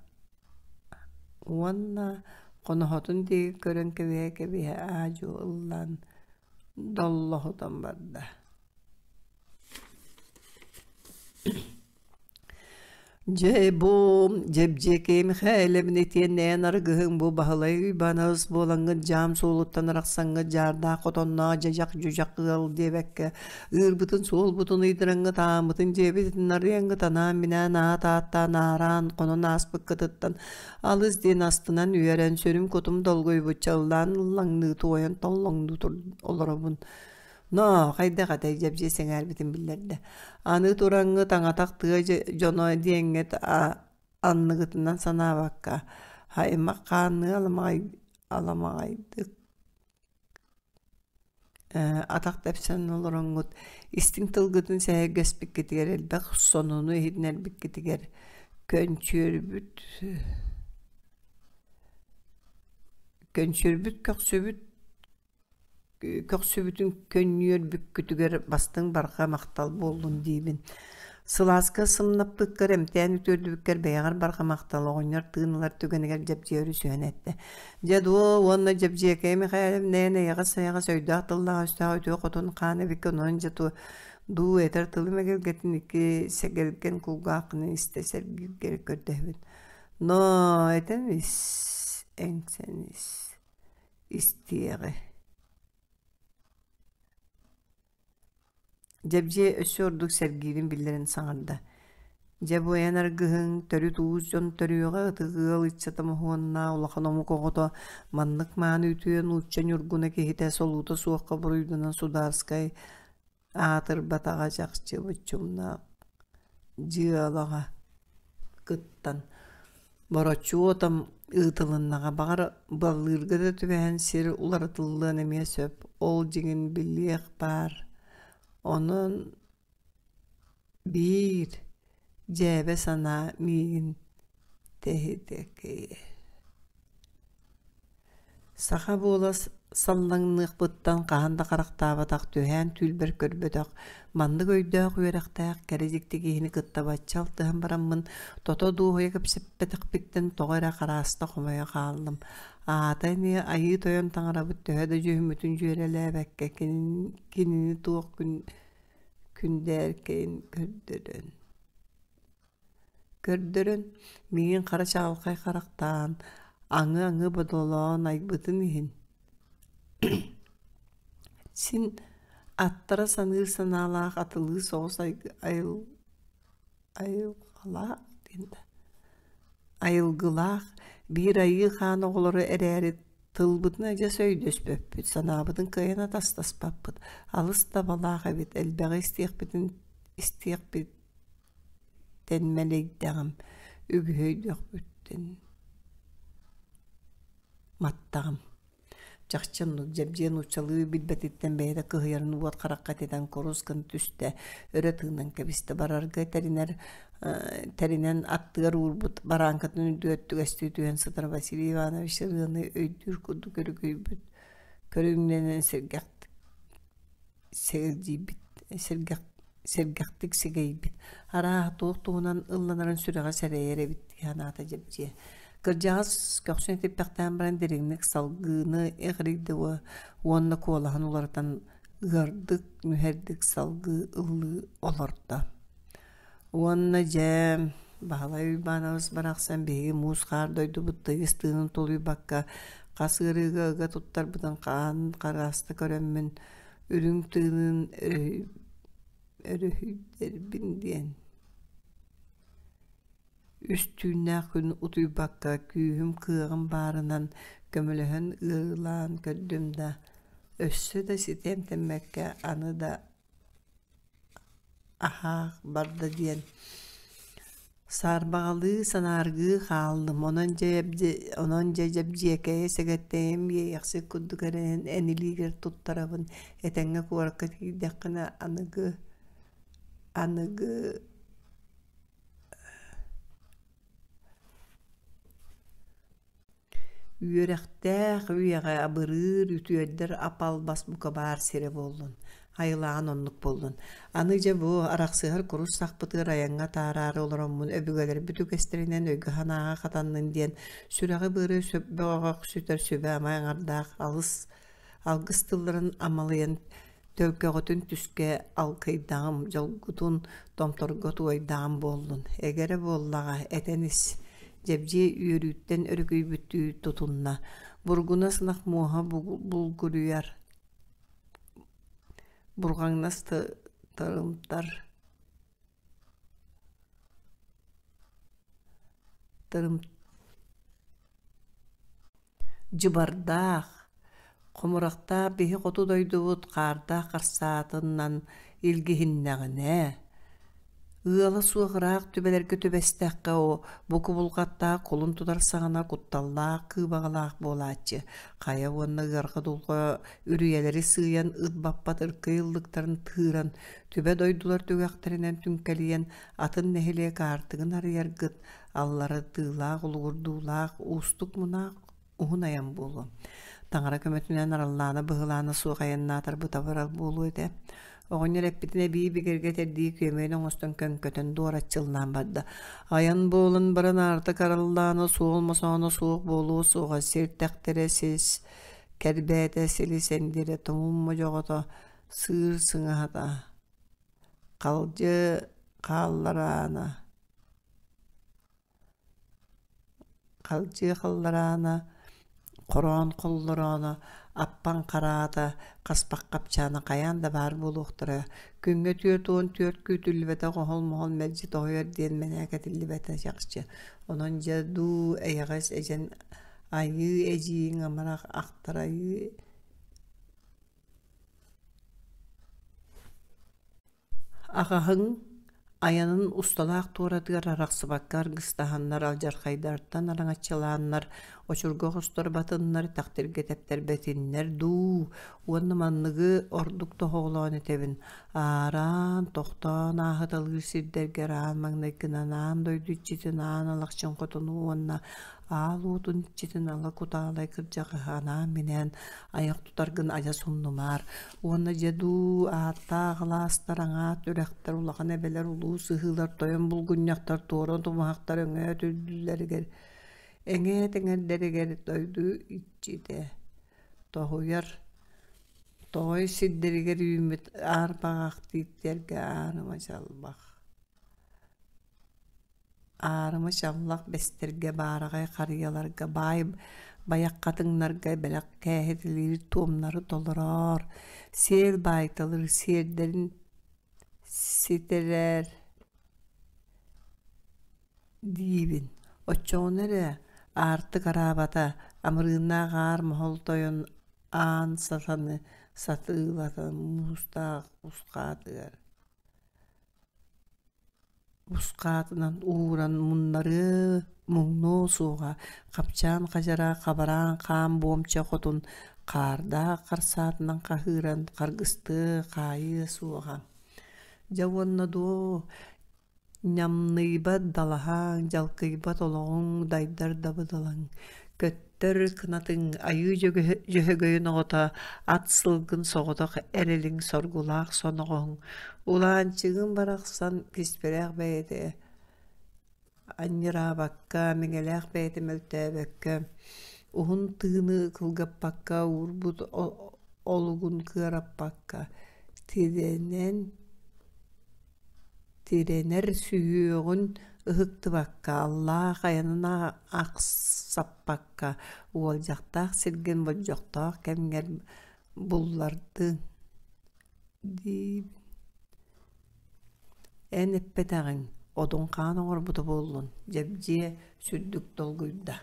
уонна хоноһотун диэки көрөн кэбиһэ-кэбиһэ аа-дьуо ыллаан доллоһутан барда. Дьэ бу Дьэбдьиэкэй Михайловна итиэннээн арыгыһыҥ бу Баһылай Уйбаанабыс буолаҥҥыт дьаам суолуттан арахсаҥҥыт дьаардаах хотонноох дьэдьэх-дьүдьэх ыал диэбэккэ ыырбытын суолбутун ыйдараҥҥыт ааммытын дьиэбитин арыйаҥҥыт анаан-минээн аат ааттаан аараан хонон ааспыккытыттан алыс диэн астынан үөрэн сүрүм-кутум долгуйбучча ыллаан ыллаҥныы туойан толлоҥнуу олоробун Ноо, хайдах этэй Дьэбдьиэ сэҥээрбитин биллэрдэ. Аны тураҥҥыт аҥатах тыа дьоно диэҥҥит анныгытынан санаабакка, аймах хаанныы аламаҕайдык атах тэпсэн олороҥҥут истиҥ тылгытын сэһэргэспиккитигэр элбэх сонуну иһитиннэрбиккитигэр көнчүөрбүт көнчүөрбүт көхсүбүт Көхсүбүтүн көнньүөрбүккүтүгэр бастыҥ барҕа махтал буоллун диибин. Сылааска сымнаппыккар, эмтээн үтүөрдүбүккэр бэйэҕэр барҕа махтал оҕонньор тыын ылар түгэнигэр Дьэбдьиэ өрүсүһэн эттэ. Дьэ дуо уонна Дьэбдьиэкэй Михайловна эйэҕэс-сайаҕас өйдөөх тыллаах-өстөөх үтүө хотун хаан эбиккэ онон дьэ дуу этэр тылым эгэлгэтин икки сэгэлгэн кулгааххынан истэ сэргииргэр көрдөһөбүн. Но этэн ис, эҥсэн ис истиэҕи Дьэбдьиэ өссө ордук сэргиирин биллэрэн саҥарда: «Дьэ бу эн аргыһыҥ, төрүт уус дьон төрүөҕэ ытык ыал ыччата моһуоннаах улахан омук оҕото маннык мааны үтүө нуучча ньургуна киһитэ солуута суохха буруйданан судаарскай аатырбатаҕа чахчы боччумнаах дьыалаҕа кыттан борочуотам ыытылыннаҕа баҕар баллыырга да түбэһэн сир уларытыллыан эмиэ сөп ол дьиҥин билиэх баар онон биир дьээбэ санаа миигин тэһитэкэйэ Саха буола саллаҥныахпыттан хаһан да харахтаабатах, түһээн түүлбэр көрбөтөх, маннык өйдөөх үөрэхтээх кэрэ дьикти киһини кытта бачча алтыһан бараммын, тото дуоһуйа кэпсэппэтэхпиттэн тоҕо эрэ харааста хомойо хааллым. Аата эмиэ Айыы Тойон таҥарабыт төһө да дьүһүммүтүн дьүөрэлээбэккэ кинини туох күн күндээркэйин көрдөрөн Көрдөрөн, миигин хара чаҕылхай харахтаан, аҥы-аҥы бодолоон айбытын иһин син аттара саныыр санаалаах атылыы соҕус айылҕалаах диэн да айылгылаах, Биир айыы хаан оҕолоро эрээри тылбытын адьас өйдөспөппүт, санаабытын кыайан атастаспаппыт. Алыс табалаах эбит, элбэҕи истиэхпитин истиэхпиттэн мэлийдэҕим, үгүһү өйдүөхпүттэн маттаҕым. Чахчы оннук Дьэбдьиэ нууччалыы билбэтиттэн бэйэтэ кыһыйарын уот харахха этитэн курус гына түстэ, өрө тыынан кэбистэ. Барарга тэринэр тэринэн аттыгар уурбут барааҥкатын үрдүгэр түгэстии түһэн сытар Василий Иванович ырыаны өйдүүр курдук өрүкүйбүт көрүҥнэнэн сэргэх сэрдийбит сэргэх сэргэхтик сэгэйбит арааһа туох туһунан ылланарын сүрэҕэ сэрэйэр эбит дии санаата Дьэбдьиэ. Кырдьаҕас көхсүн этиппэхтээн баран дириҥник салгыыны эҕирийдэ уонна куолаһын уларытан ыардык, нүһэрдик салгыы ыллыы олордо. Уонна дьэ, Баһылай Уйбаанабыс барахсан биһиги муус-хаар дойдубут тыйыс тыынын тулуйбакка хас ыарыыга ыга туттарбытын хаан харааста көрөммүн үрүҥ тыынын өрүһүйдэрбин диэн үс түүннээх күн утуйбакка күүһүм-кыаҕым баарынан көмөлөһөн ыарыылаан көрдүм да, өссө да ситэ эмтэммэккэ аны да аһаах барда диэн саарбаҕалыы санааргыы хааллым онон дьэ онон дьэ дьэбдьиэкэйэ сэгэттэйим иэйэхсит курдук эрэнэн эн илиигэр туттарабын этэҥҥэ куоракка тиийдэххинэ аныгы аныгы Үөрэхтээх үйэҕэ абырыыр, үтүөрдэр ап-албас бука баар сирэ буоллун, айылааҕын оннук буоллун. Аны дьэ бу арахсыһар курус сахпытыгар айаҥҥа атаараары олороммун өбүгэлэрбит үгэстэринэн өйгө-санааҕа хатаннын диэн сүрэҕи-быары бөҕөхсүтэр сүбэ-ама аҥардаах алыс алгыс тылларын амалыйан Төлкөҕүтүн түскэ алкыйдаҕым, дьолгутун томторго туойдаҕым буоллун, эгэрэ буоллаҕа, этэн ис, Дьэбдьиэ үөрүүттэн өрүкүйбүттүү тутунна, бургунас ынах муоһа булгуруйар, бурҕаҥнас тырымтар Дьыбардаах, хомурахтаах биһи хоту дойдубут хаардаах харсаатынан илгиһиннэҕинэ, ыала суох ыраах түбэлэргэ түбэстэххэ бу кубулҕаттаах кулун тутар саҕана кутталлаах кыыбаҕалаах буолааччы, хайа уонна ыарҕа дулҕа үрүйэлэри сыыйан ыт баппат ыркый ыллыктарын тыыран, түбэ дойдулар түгэхтэринэн түҥкэлийэн атын нэһилиэк аартыгын арыйаргыт аллара тыылаах, улугурдуулаах, уустук мунаах уһун айан буолуо. Таҥара көмөтүнэн араллаана быһылаана суох айаннаатарбыт абырал буолуо этэ. Оҕонньор эппитин эбии бигэргэтэрдии күөмэйин оҥостон көҥкөтөн дуораччыллаан барда. Айан буолан баран аартык араллаана суол мосооно суох буолуо суоҕа сир тэхтэрэ сис кэрбээтэ силис эндирэ тумун модьоҕото сыыр сыҥаһата халдьы хааллараана Халдьыы халлараана, хороон холлороона, аппаҥ хараата, хаспах хапчаана хайаан да баар буолуохтара. Күҥҥэ 44 күүтүллүбэтэх оһол-моһол мэлдьи тоһуйар диэн мэнээк этиллибэтэ чахчы. Онон дьэ дуу эйэҕэс эдьэн айыы эдьиийиҥ амарах ахтар айыы Аҕаһыҥ айанын усталаах туоратыгар арахсыбакка аргыстаһаннар, алдьархайдартан араҥаччылааннар, очурга оҕустар батыннар, тэхтиргэ тэптэрбэтиннэр дуу уонна манныгы ордук тоһоҕолоон этэбин: аараан, тохтоон ааһыталыыр сирдэргэ араан маҥнайгынан аан дойду иччитин Аан Алахчын Хотуну уонна аал уотун иччитин Ала Кутаалай кырдьаҕаһы анаан-минээн айах тутаргын адьас умнумаар уонна дьэ дуу ааттаах алаастар, аҥаат үрэхтэр, улахан эбэлэр, улуу сыһыылар, тойон булгунньахтар, туора тумуһахтар өҥөөт үрдүлэригэр, эҥээт эҥэрдэригэр дойду иччитэ тоһуйар тоҕой сирдэригэр үүммүт аар баҕах тииттэргэ аарыма чалбах Аарыма чаллах бэстэргэ, баараҕай харыйаларга, баай байах хатыҥнарга бэлэх кээһитилиир туомнары толороор, сиэл баайталыыр сиэрдэрин ситэрээр диибин. Оччоҕуна эрэ Аартык араабата, амырыыннаах аар моһол тойон аан сатаны сатыылатан муустаах ускаатыгар ускаатынан ууран муннарыа муҥнуо суоҕа, хапчаан хадьара хабараан хаан буомча хотун хаардаах харсаатынан хаһыыран харгыстыа хаайыа суоҕа. Дьэ уонна дуо, ньамныйбат далаһаҥ, дьалкыйбат олоҕуҥ дайдар дабыдалаҥ, көттөр кынатыҥ айыы дьөһөгөйүн оҕото, ат сылгын соҕотох эрэлиҥ соргулаах соноҕоһуҥ, улаанчыгым барахсан киспэлээх бэйэтэ анньыраабакка, миҥэлээх бэйэтэ мөлтөөбөккө, уһун тыыны кылгаппакка, уурбут олугун кыараппакка, тирэнэн тирэнэр сүһүөҕүн ыһыктыбакка, аллаах айанын ахсаппакка, уолдьахтаах сиргин болдьохтоох кэмҥэр буллардыҥ диибин. Эн эппэтэҕиҥ, Одун хаан оҥорбута буоллун, Дьэбдьиэ сүрдүк долгуйда.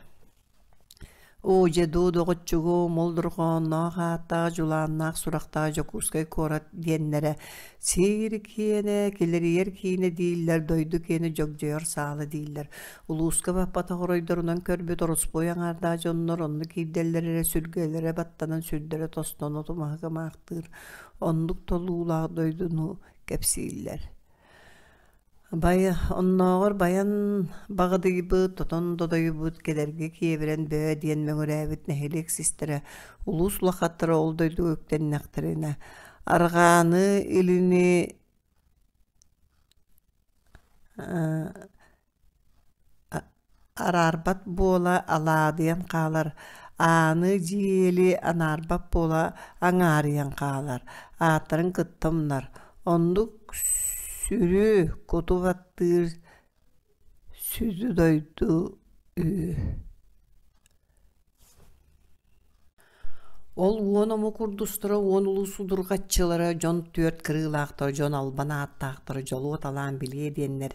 Оо, дьэ дуу, доҕоччугум, ол дорҕоонноох ааттаах, дьулааннаах сурахтаах Дьокуускай куорат диэннэрэ сир киэнэ, килэрийэр киинэ дииллэр, дойду киэнэ дьогдьойор саала дииллэр. Улууска баппатах оройдорунан көрбүт ороспуой аҥаардаах дьоннор онно киирдэллэр эрэ сүргэлэрэ баттанан сүрдэрэ тостон оту-маһы кымаахтыыр, оннук толуулаах дойдуну кэпсииллэр. Оннооҕор байан баҕадыйбыт, тотон додойбут, кэлэргэ киэбирэн бөө диэн мөҥүрээбит нэһилиэк систэрэ улуус улахаттара ол дойдуга үктэннэхтэринэ, арҕааны, илини араарбат буола алаадыйан хаалар, ааны дьиэли анаарбат буола аҥаарыйан хаалар, ааттарын кытта умнар, оннук сүрү куту баттыыр сүдү дойду үһү. Ол уон омук урдустара, уон улуус удурҕаччылара, дьон түөрт кырыылаахтара, дьон албан ааттаахтара дьолуо талаан билиэ диэннэр,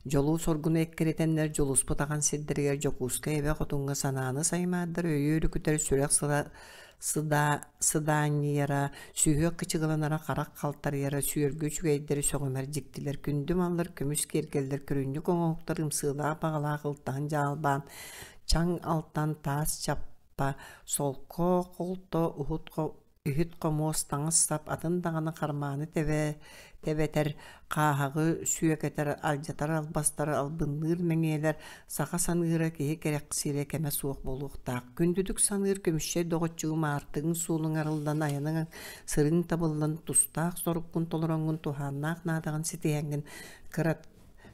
дьолу-соргуну эккирэтэннэр дьулуспут ахан сирдэригэр Дьокуускай эбэ хотуҥҥа санааны саймаардар, өйү өрүкүтэр сүрэх сыдаанньыйара, сүһүөх кычыгыланара, харах халтарыйара, сүөргү үчүгэйдэри сөҕүмэр дьиктилэр, күндү маллар, көмүс киэргэллэр, көрүнньүк оҥоһуктар, ымсыылаах баҕалаах ылтаһын дьаалбаан, чаҥ алтан таас чаппа, солко, холто, иһит-хомуос, таҥас-сап, атын даҕаны хармааны тэбэтэр, хааһаҕы сүөкэтэр, алдьатар албастары албынныыр мэҥиэлэр саха саныыра киһи кэрэхсиирэ кэмэ суох буолуохтаах. Күндүтүк саныыр көмүсчэй доҕоччугум аартыгыҥ суолуҥ арыллан, айаныҥ сырыыҥ табыллан, тустаах соруккун толороҥҥун, туһааннаах наадаҕын ситиһэҥҥин кырат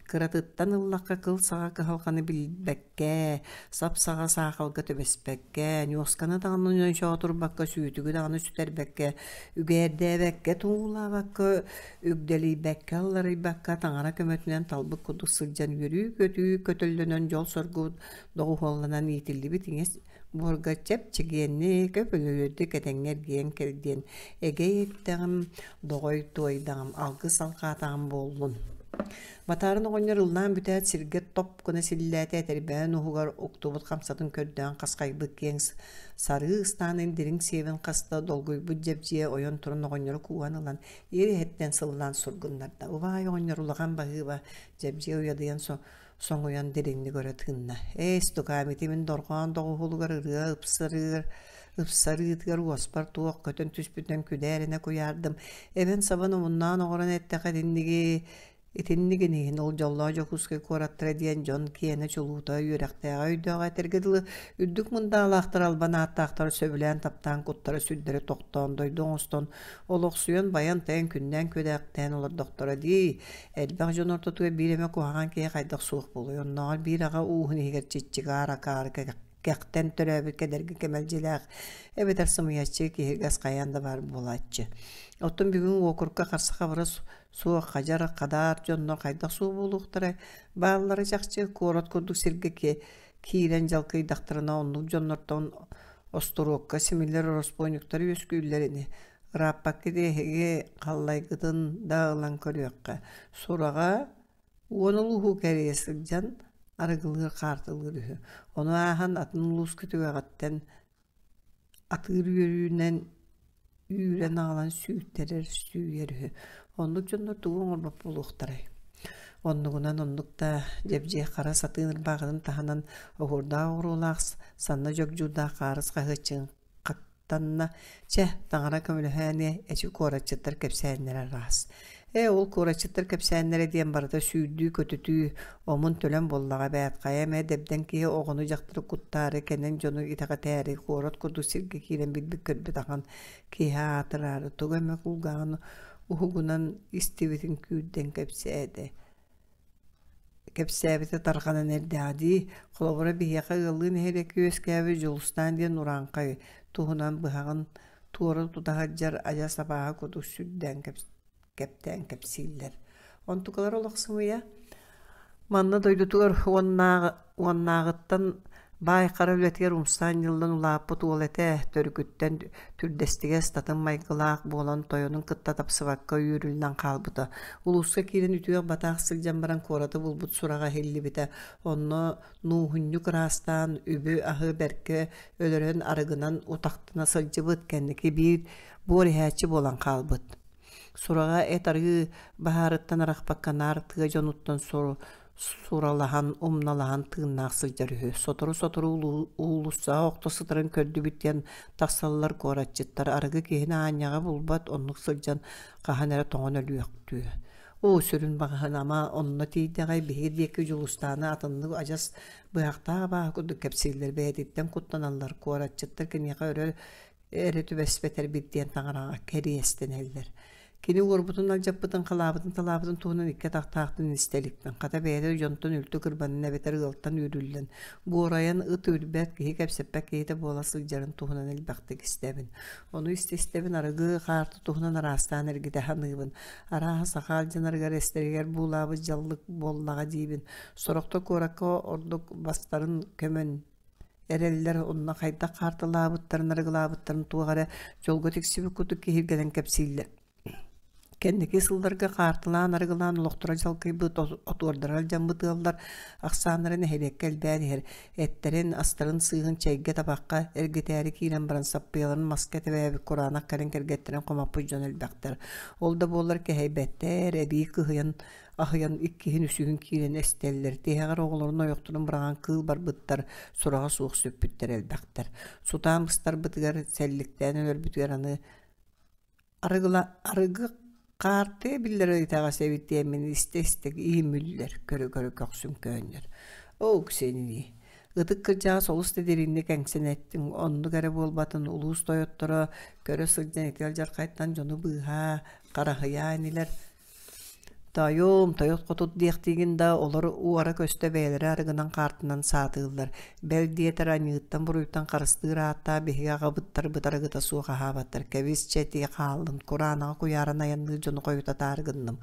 Кыратыттан ыллахха кыл саҕа кыһалҕаны билбэккэ, сап-саҕа саахалга түбэспэккэ, ньуосканы даҕаны ньончоотурбакка, сүүтүгү даҕаны сүтэрбэккэ, үгээрдээбэккэ, туулаабакка, үгдэлийбэккэ, алларыйбакка, таҥара көмөтүнэн талбыт курдук сылдьан үөрүү-көтүү көтөллөнөн дьол-соргу доҕуһуолланан иитиллибит ийэ буорга чэп-чэгиэнник, өп-өлөрүөрдүк этэҥҥэ эргийэн кэл диэн эгэй эттэҕим, доҕой туойдаҕым, алгыс алҕаатаҕым буоллун. Батаарын оҕонньор ыллаан бүтээт сиргэ топ гына силлээтэ, этэрбээн уһугар уктубут хамсатын көрдөөн хасхайбыт киэҥ сарыы ыстаанын дириҥ сиэбин хаста, долгуйбут дьэбдьиэ ойон туран оҕонньору кууһан ылан, иэр иһэттэн сыллаан сургуннарда. Убаай оҕонньор улахан баһыыба, Дьэбдьиэ уйадыйан соҥуйан дириҥник өрө тыынна. Эс, тукаам, ити мин дорҕоон доҕуһуолугар ырыа ыпсарыыр, ыпсарыытыгар уоспар туох көтөн түспүтүнэн күдээринэ куйаардым. Эбэн-сабан омуннаан оҥорон эттэххэ итинниги итиннигин иһин ол дьоллоох Дьокуускай куораттара диэн дьон киэнэ чулуута, үөрэхтээҕэ өйдөөҕө этэргэ дылы үрдүк мындаалаахтар албан ааттаахтара сөбүлээн таптаан куттара сүрдэрэ тохтоон дойду оҥостон олохсуйан байан-тайан күннээн-күөдээхтээн олордохторо дии. Элбэх дьон ортотугар биир эмэ куһаҕан киһи хайдах суох буолуой, оннооҕор биир аҕа ууһун иһигэр чиччигаар, акаары кэхтэн төрөөбүт кэдэрги кэмэлдьилээх эбэтэр сымыйаччы киһиргэс хайаан да баар буолааччы. Оттон бүгүн уокурукка харса-хабыра суох хадьар, хадаар дьоннор хайдах суох буолуохтарай? Бааллара чахчы, куорат курдук сиргэ киирэн дьалкыйдахтарына оннук дьоннортон остуруокка симиллэр ороспуонньуктар үөскүүллэр ини. Ырааппакка эһиги халлайгытын да ылан көрүөххэ. Сураҕа уон улуһу кэрийэ сылдьан Арыгылыыр, хаартылыыр үһү. Ону ааһан атын улууска түгэҕиттэн атыыр үөрүүнэн үүрэн аҕалан сүүйтэрэр, сүүйэр үһү. Оннук дьоннор тугу оҥорбот буолуохтарай? Оннугунан оннук да дьэбдьиэ хара сатыын ырбаахытын таһынан оһуордаах оҕуруолаах санна дьогдьуурдаах хаарыс хаһыаччыгын хаттанна. Чэ, таҥара көмөлөһөөниэ, эчи куоратчыттар кэпсээннэрэ араас. Ээ, ол куоратчыттар кэпсээннэрэ диэн барыта сүүрдүү-көтүтүү, омун-төлөн буоллаҕа эбээт. Хайа эмэ дэбдэҥ киһи оҕону-дьахтары куттаары, кэнэн дьону итэҕэтээри, куорат курдук сиргэ киирэн билбит-көрбүт ахан киһи аатыраары, тугу эмэ кулгааҕын уһугунан истибитин күүрдэн кэпсээтэ. Кэпсээбитэ тарҕанан эрдэҕэ дии. Холобура, биһиэхэ ыаллыы нэһилиэккэ үөскээбит Дьулустаан диэн урааҥхай туһунан быһаҕын туора тута сылдьар адьас абааһы курдук сүрдээн кэптээн кэпсииллэр. Онтукалара олох сымыйа. Манна дойдутугар уоннааҕыттан баай хара үлэтигэр умса анньыллан улааппыт уол этэ, төрүкүттэн түрдэстигэс татым майгылаах буолан тойонун кытта тапсыбакка үүрүллэн хаалбыта. Улууска киирэн үтүөх-батаах сылдьан баран куораты булбут сураҕа иһиллибитэ. Онно нууһунньук ыраастаан, үбү-аһы бэркэ өлөрөн арыгынан утахтана сылдьыбыт, кэнники биир буор иһээччи буолан хаалбыт. Сураҕа эт арыы баһаарыттан арахпакка наар тыа дьонуттан суралаһан, умналаһан тыыннаах сылдьар үһү. Сотору-сотору уулуссаҕа охто сытарын көрдүбүт диэн тахсаллар куоратчыттар арыгы киһини аанньаҕа булбат, оннук сылдьан хаһан эрэ тоҥон өлүөхтүү. Оо, сүрүн баҕаһын ама онно тиийдэҕэй биһиги диэки Дьулустааны атыннык адьас быһахтаах абааһы курдук кэпсииллэр, бэйэтиттэн куттаналлар, куоратчыттар киниэхэ өрө эрэ түбэспэтэрбит диэн таҥараҕа кэриэстэнэллэр. Кини уорбутун алдьаппытын, халаабытын талаабытын туһунан икки атахтаахтын истэ иликпин. Хата бэйэтэ дьонтон үлтү кырбанан эбэтэр ыалтан үүрүллэн, буорайан ыт үрбэт, киһи кэпсэппэт киһитэ буола сылдьарын туһунан элбэхтик истэбин. Ону истэ-истэбин арыгы, хаарты туһунан араастаан эргитэ саныыбын. Арааһа саха алдьанарыгар эстэригэр буулаабыт дьаллык буоллаҕа диибин. Сорохто куоракка ордук бастарын көмөн эрэллэр онно хайдах хаартылаабыттарын, арыгылаабыттарын туох эрэ дьолго тиксибит курдук киһиргэнэн кэпсииллэр. Кэнники сылларга хаартылаан, арыгылаан олохторо дьалкыйбыт, отуордара алдьаммыт ыаллар ахсааннара нэһилиэккэ элбээн иһэр. Эттэрин, астарын сыыһын чэйгэ, табахха эргитээри киирэн баран саппыйаларын маска тэбээбит кураанах кэлин кэргэттэрин хомоппут дьон элбэхтэр. Ол да буоллар кэһэйбэттэр, эбии кыһыйан аһыйан иккиһин-үсүһүн киирэн эстэллэр, тиһэҕэр оҕолорун ойохторун быраҕан кыыл барбыттар, сураҕа суох сүппүттэр элбэхтэр. Сутаан быстарбытыгар, сэлликтээн өлөрбүтүгэр аны арыгыла арыгы хаартыйа биллэр итэҕэс эбит диэммин истэ-истэ иимүллэр, көрө-көрө көхсүм көөнньөр. Оо, Ксении, ытык кырдьаҕас олус да дириҥник эҥсэн эттиҥ, оннук эрэ буолбатын улуус тойотторо көрө сылдьан ити алдьархайтан дьону быыһаа, хараһыйаа инилэр Тоойуом, тойот хотут диэхтиигин да, олор уора-көстө бэйэлэрэ арыгынан хаартынан саатыыллар. Бэл диэтэр аньыыттан-буруйтан харыстыыр ааттаах биһиги аҕабыттарбыт арыгыта суох аһаабаттар. Кэбис, чэ ити хааллын, кураанаҕа куйааран айанныыр дьону хойутатаары гынным.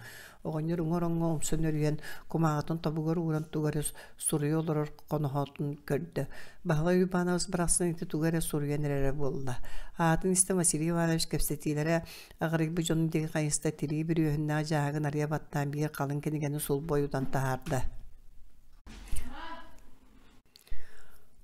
Оҕонньор уҥа ороҥҥо умса нөрүйэн, кумааҕытын тобугар ууран тугу эрэ суруйа олорор хоноһотун көрдө. Баһылай Уйбаанабыс барахсан ити тугу эрэ суруйан эрэрэ буолла. Аатын истэн Василий Иванович кэпсэтиилэрэ Аҕырыйбыт дьонун диэки хайыста тирии бүрүөһүннээх дьааһыгын арыйа баттаан биир халыҥ кинигэни сулбу ойутан таһаарда.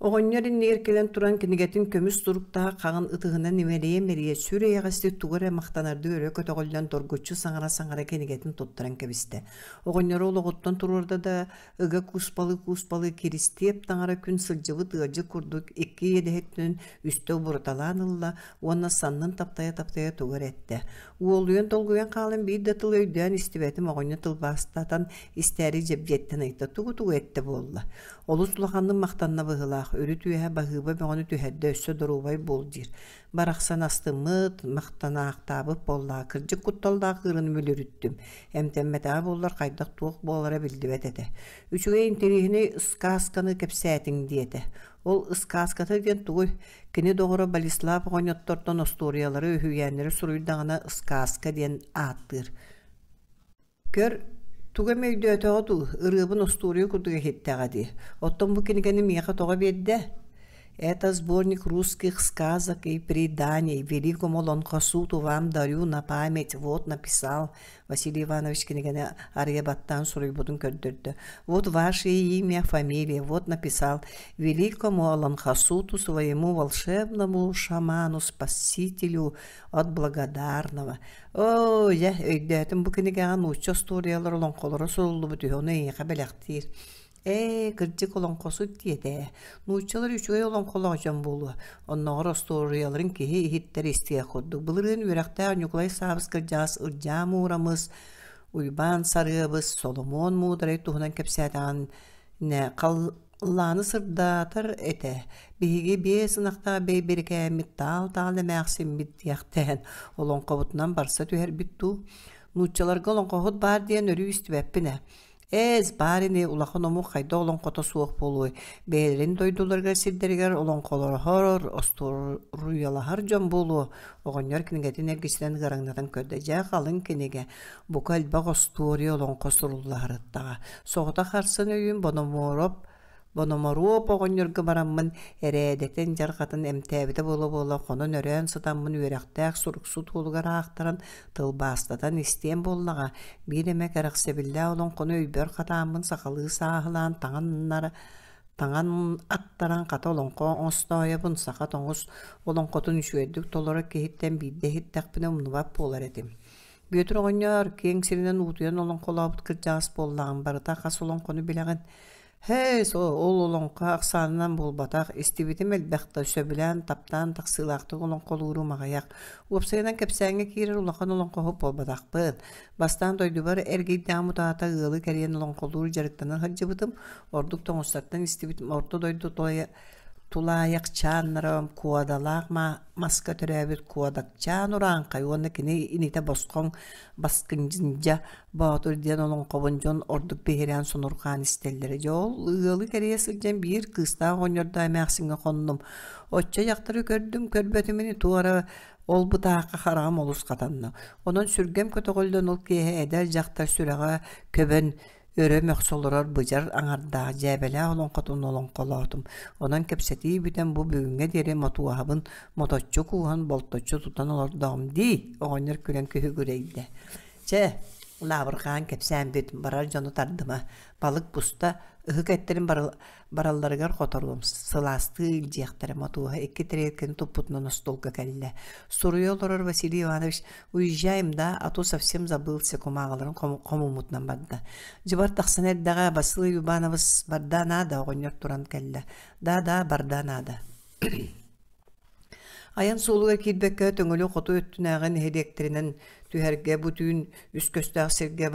Оҕонньор иннигэр кэлэн туран кинигэтин көмүс суруктаах хаҕын ытыһынан имэрийэ-имэрийэ сүр эйэҕэстик тугу эрэ махтанардыы өрө көтөҕүллэн доргуччу саҥара-саҥара кинигэтин туттаран кэбистэ. Оҕонньору олоҕуттан туруорда да ыга кууспалыы-кууспалыы Киристиэп таҥара күн сылдьыбыт ыалдьыт курдук икки иэдэһиттэн үстэ убуруталаан ылла уонна саннын таптайа-таптайа тугу эрэ эттэ. Уолуйан долгуйан хаалан биир да тылы өйдөөн истибэтим оҕонньор тылбаастатан истээри дьэбдьиэттэн ыйытта тугу-тугу эттэ буолла. Олус улаханнык махтанна быһыылаах, үрүт үөһэ баһыыба бөҕөнү түһэрдэ өссө доруобай буол диир. Барахсан астыммыт, махтанаахтаабыт буоллаҕа, кырдьык кутталлаах ыырын мүлүрүттүм. Эмтэммэтэҕэ буоллар хайдах-туох буолара биллибэт этэ. Үчүгэй интэриэһинэй ыскаасканы кэпсээтиҥ диэтэ. Ол ыскааската диэн тугуй? Кини доҕоро Болеслав оҕонньоттортон остуоруйалары, үһүйээннэри суруйдаҕына ыскааска диэн ааттыыр. Көр, тугу эмэ өйдөөтөҕө дуу, ырыабын остуоруйа курдук иһиттэҕэ дии. Оттон бу кинигэни миэхэ тоҕо биэрдэ? Это сборник русских сказок и преданий. Великому Лонхосуту вам дарю на память. Вот написал Василий Иванович кинигэни арыйа баттаан суруйбутун көрдөрдө. Вот ваше имя, фамилия. Вот написал великому Олонхосуту своему волшебному шаману, спасителю от благодарного. Оо, дьэ, өйдөөтүм бу кинигэҕэ нуучча остуоруйалар олоҥхолоро суруллубут үһү, ону эйиэхэ бэлэхтиир. Ээ, кырдьык олоҥхосут диэтэ. Нууччалар үчүгэй олоҥхолоох дьон буолуо. Оннооҕор остуоруйаларын киһи иһиттэр истиэх курдук. Былырыын үөрэхтээх Ньукулай Саабыс кырдьаҕас Ырдьаа Муурамыс, Уйбаан Сарыабыс, Соломуон Муударай туһунан кэпсээтэҕинэ халлааны сырдаатар этэ. Биһиги биэс ынахтаах бэйбэрикээммит таал-таал эмээхсиммит диэхтээн олоҥхобутунан барса түһэрбит дуу. Нууччаларга олоҥхоһут баар диэн өрүү истибэппин ээ. Ээс, баар ини улахан омук хайдах олоҥхото суох буолуой, бэйэлэрин дойдуларыгар сирдэригэр олоҥхолоһор, остуоруйалаһар дьон буолуо, оҕонньор кинигэтин эргичитэн ыараҥнатан көрдө. Дьэ, халыҥ кинигэ, бука элбэх остуоруйа олоҥхо сурулла сырыттаҕа. Соҕотох харсан өйүүн Бономуоруп Бономоруоп оҕонньорго бараммын эрээдэтин дьарҕатын эмтээбитэ буола-буола хонон-өрөөн сытаммын үөрэхтээх суруксут уолугар аахтаран тылбаастатан истиэм буоллаҕа, биир эмэ кэрэхсэбиллээх олоҥхону өйбөр хатааммын сахалыы сааһылаан таҥан аттаран хата олоҥхо оҥостоойобун саха тоҥус олоҥхотун үчүгэйдик толорор киһиттэн биирдэ иһиттэхпинэ умнубат буолар этим. Бүөтүр оҕонньор киэҥ сиринэн уутуйан олоҥхолообут кырдьаҕас буоллаҕым барыта хас олоҥхону билэҕин Һээс, ол олоҥхо ахсаанынан буолбатах, истибитим элбэх да, сөбүлээн, таптаан тахсыылаахтык олоҥхолуурум аҕыйах. Уопсайынан кэпсээҥҥэ киирэр улахан олоҥхоһут буолбатахпын. Бастаан дойдубар эргийдэҕим утаата ыалы кэрийэн олоҥхолуур дьарыктана сылдьыбытым, ордук тоҥустартан истибитим орто дойду тулаайахчааннара Куодалаах маска төрөөбүт Куодакчаан урааҥхай уонна кини инитэ Босхоҥ Баскындьа Боотур диэн олоҥхобун дьон ордук биһирээн сонурҕаан истэллэрэ. Дьэ ол ыалы кэрийэ сылдьан биир кыыстаах оҕонньордоох эмээхсиҥҥэ хоннум. Оччо дьахтары көрдүм, көрбөтүм ини туора ол бытаахха хараҕым олус хатанна. Онон сүргэм көтөҕүллэн ол киэһэ эдэр дьахтар сүрэҕэ көбөн өрө мөхсө олорор быдьар аҥардаах дьээбэлээх олоҥхотун олоҥхолоотум. Онон кэпсэтии бүтэн бу бүгүҥҥэ диэри мотуоһабын моточчу кууһан болточчу тутан олордоҕум дии, оҕонньор күлэн күһүгүрэйдэ. Чэ, лаабырҕаан кэпсээн бүт, барар дьону тардыма. Балык буста, ыһык эттэрин баралларыгар хоторуом, сылаастыы илдьиэхтэрэ Мотуоһа икки тэриэлкэни туппутунан остуолга кэллэ. Суруйа олорор Василий Иванович «Уезжаем, да, а то совсем забылся» кумааҕыларын хомуммутунан барда. Дьыбар тахсан эрдэҕэ Василий Иванович «Барда наада» оҕонньор туран кэллэ. «Да-да, барда наада» Айан суолугар киирбэккэ Төҥүлү хоту өттүнээҕи нэһилиэктэринэн түһэргэ бу түүн үс көстөөх сиргэ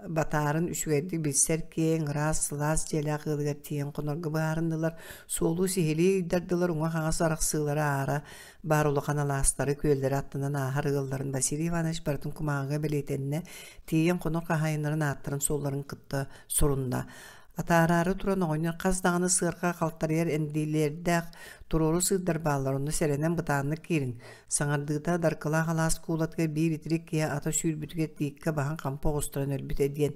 батаарын үчүгэйдик билсэр киэҥ, ыраас, сылаас дьиэлээх ыалыгар тиийэн хонорго быһаарыннылар. Суолу сиһилии ыйдардылар, уҥа-хаҥас арахсыылара аара баар улахан алаастары, күөллэри аттынан ааһар ыалларын Василий Иванович барытын кумааҕыга бэлиэтэннэ, тиийэн хонор хаһаайыннарын ааттарын-суолларын кытта сурунна. Атаараары туран оҕонньор хас даҕаны сыарҕа халтарыйар эндиилэрдээх туруору сыырдар бааллар, онно сэрэнэн бытааннык киирин. Саҥардыыта Даркылаах алаас куулатыгар биир итирик киһи ата сүүрбүтүгэр тииккэ баһын хампы оҕустаран өлбүтэ диэн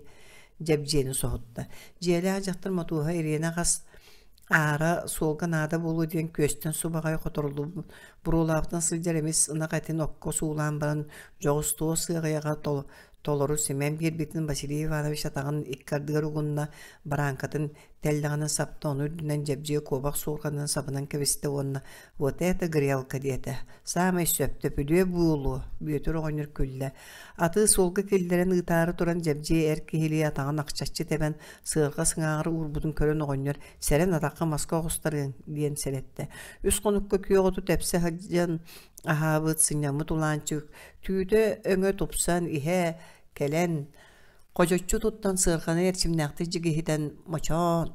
дьэбдьиэни соһутта. Дьиэлээх дьахтар Мотуоһа ириэнэх ас аара суолга наада буолуо диэн күөстэн субаҕай хоторуллубут буруолаабытынан сылдьар эмис ынах этин окко суулаан баран дьоҕус туос ыаҕайаҕа толору симэн биэрбитин Василий Иванович атаҕын икки ардыгар угунна, барааҥкатын тэллэҕинэн сапта, ону үрдүнэн дьэбдьиэ куобах суорҕанынан сабынан кэбистэ уонна «Вот это грелка» диэтэ. «Саамай сөп, төпүлүө буолуо», Бүөтүр оҕонньор күллэ. Атыы суолга киллэрэн ыытаары туран дьэбдьиэ эр киһилии атаҕын ахчаччы тэбэн, сыарҕа сыҥааҕар уурбутун көрөн оҕонньор «Сэрэн атахха маска оҕустарыаҥ» диэн сэрэттэ. Үс хонукка күөх оту тэпсэ сылдьан аһаабыт, сынньаммыт Улаанчык түүтэ-өҥө тупсан иһэ кэлэн, ходьоччу туттан сыарҕаны эрчимнээхтик дьигиһитэн мочоон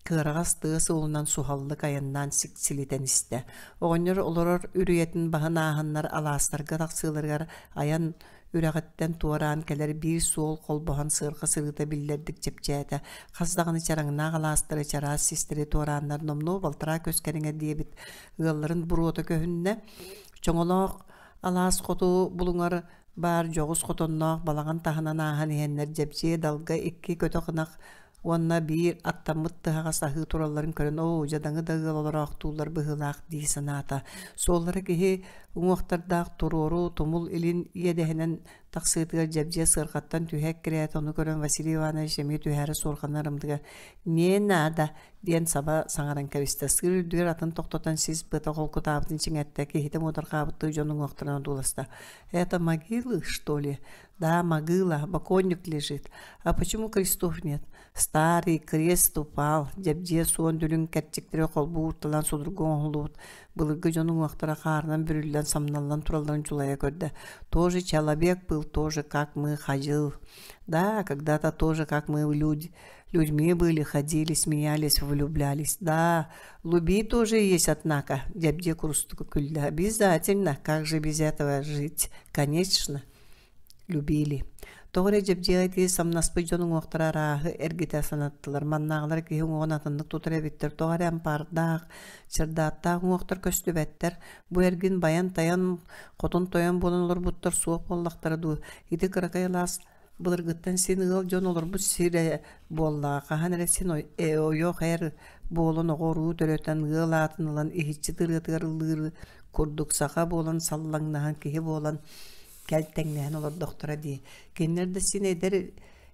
кыараҕас тыа суолунан суһаллык айаннаан силитэн истэ. Оҕонньор олорор үрүйэтин баһын ааһаннар алаастарга тахсыыларыгар айан үрэҕиттэн туораан кэлэр биир суол холбоһон сыарҕа сырыыта биллэрдик чэпчээтэ. Хас даҕаны чараҥнаах алаастары чараас систэри туорааннар номнуо балтараа көс кэриҥэ диэбит ыалларын буруота көһүннэ. Чоҥолоох алаас хоту булуҥар баар дьоҕус хотонноох балаҕан таһынан ааһан иһэннэр Дьэбдьиэ далга икки көтөх ынах Уонна биир аттаммыт тыһаҕас аһыы туралларын көрөн, оо, дьадаҥы да ыал олороохтууллар быһыылаах дии санаата. Суоллара киһи уҥуохтардаах туруору тумул илин иэдэһинэн тахсыытыгар дьэбдьиэ сыарҕаттан түһэ эккирээтэ, ону көрөн Василий Иванович эмиэ түһээри суорҕанын арымтыгар «Не надо» диэн саба саҥаран кэбистэ. Сыыр үрдүгэр атын тохтотон сис быата холкутаабытын чиҥэттэ, киһитэ муодарҕаабыттыы дьон уҥуохтарын одууласта. «Это могилы, что ли?» «Да, могила, покойник лежит. А почему крестов нет?» Старый крест упал, дьэбдьиэ суон дүлүҥ кэрчиктэрэ холбуу уурталаан судургу оҥоһуллубут былыргы дьон уҥуохтара хаарынан бүрүллэн самналлан туралларын дьулайа көрдө. Тоже человек был, тоже как мы ходил. Да, когда-то тоже как мы люди, людьми были, ходили, смеялись, влюблялись. Да, луби тоже есть, однако, дьэбдьиэ курустук күллэ. Обязательно, как же без этого жить? Конечно любили. Тоҕо эрэ дьэбдьиэҕэ ити самнаспыт дьон уҥуохтара арааһы эргитэ санаттылар. Маннааҕылар киһи уҥуоҕун атыннык тутар эбиттэр. Тоҕо эрэ ампаардаах, чардааттаах уҥуохтар көстүбэттэр. Бу эргин байан-тайан, хотун-тойон буолан олорбуттар суох буоллахтара дуу. Ити кыракый алаас былыргыттан син ыал дьон олорбут сирэ буоллаҕа. Хаһан эрэ син ойох эр буолан оҕо-уруу төрөтөн, ыал аатын ылан иһиччи ырыатыгар ыллыыр курдук саха буолан саллаҥнаһан киһи буолан кэлтэҥнэһэн олордохторо дии. Кинилэр да син эдэр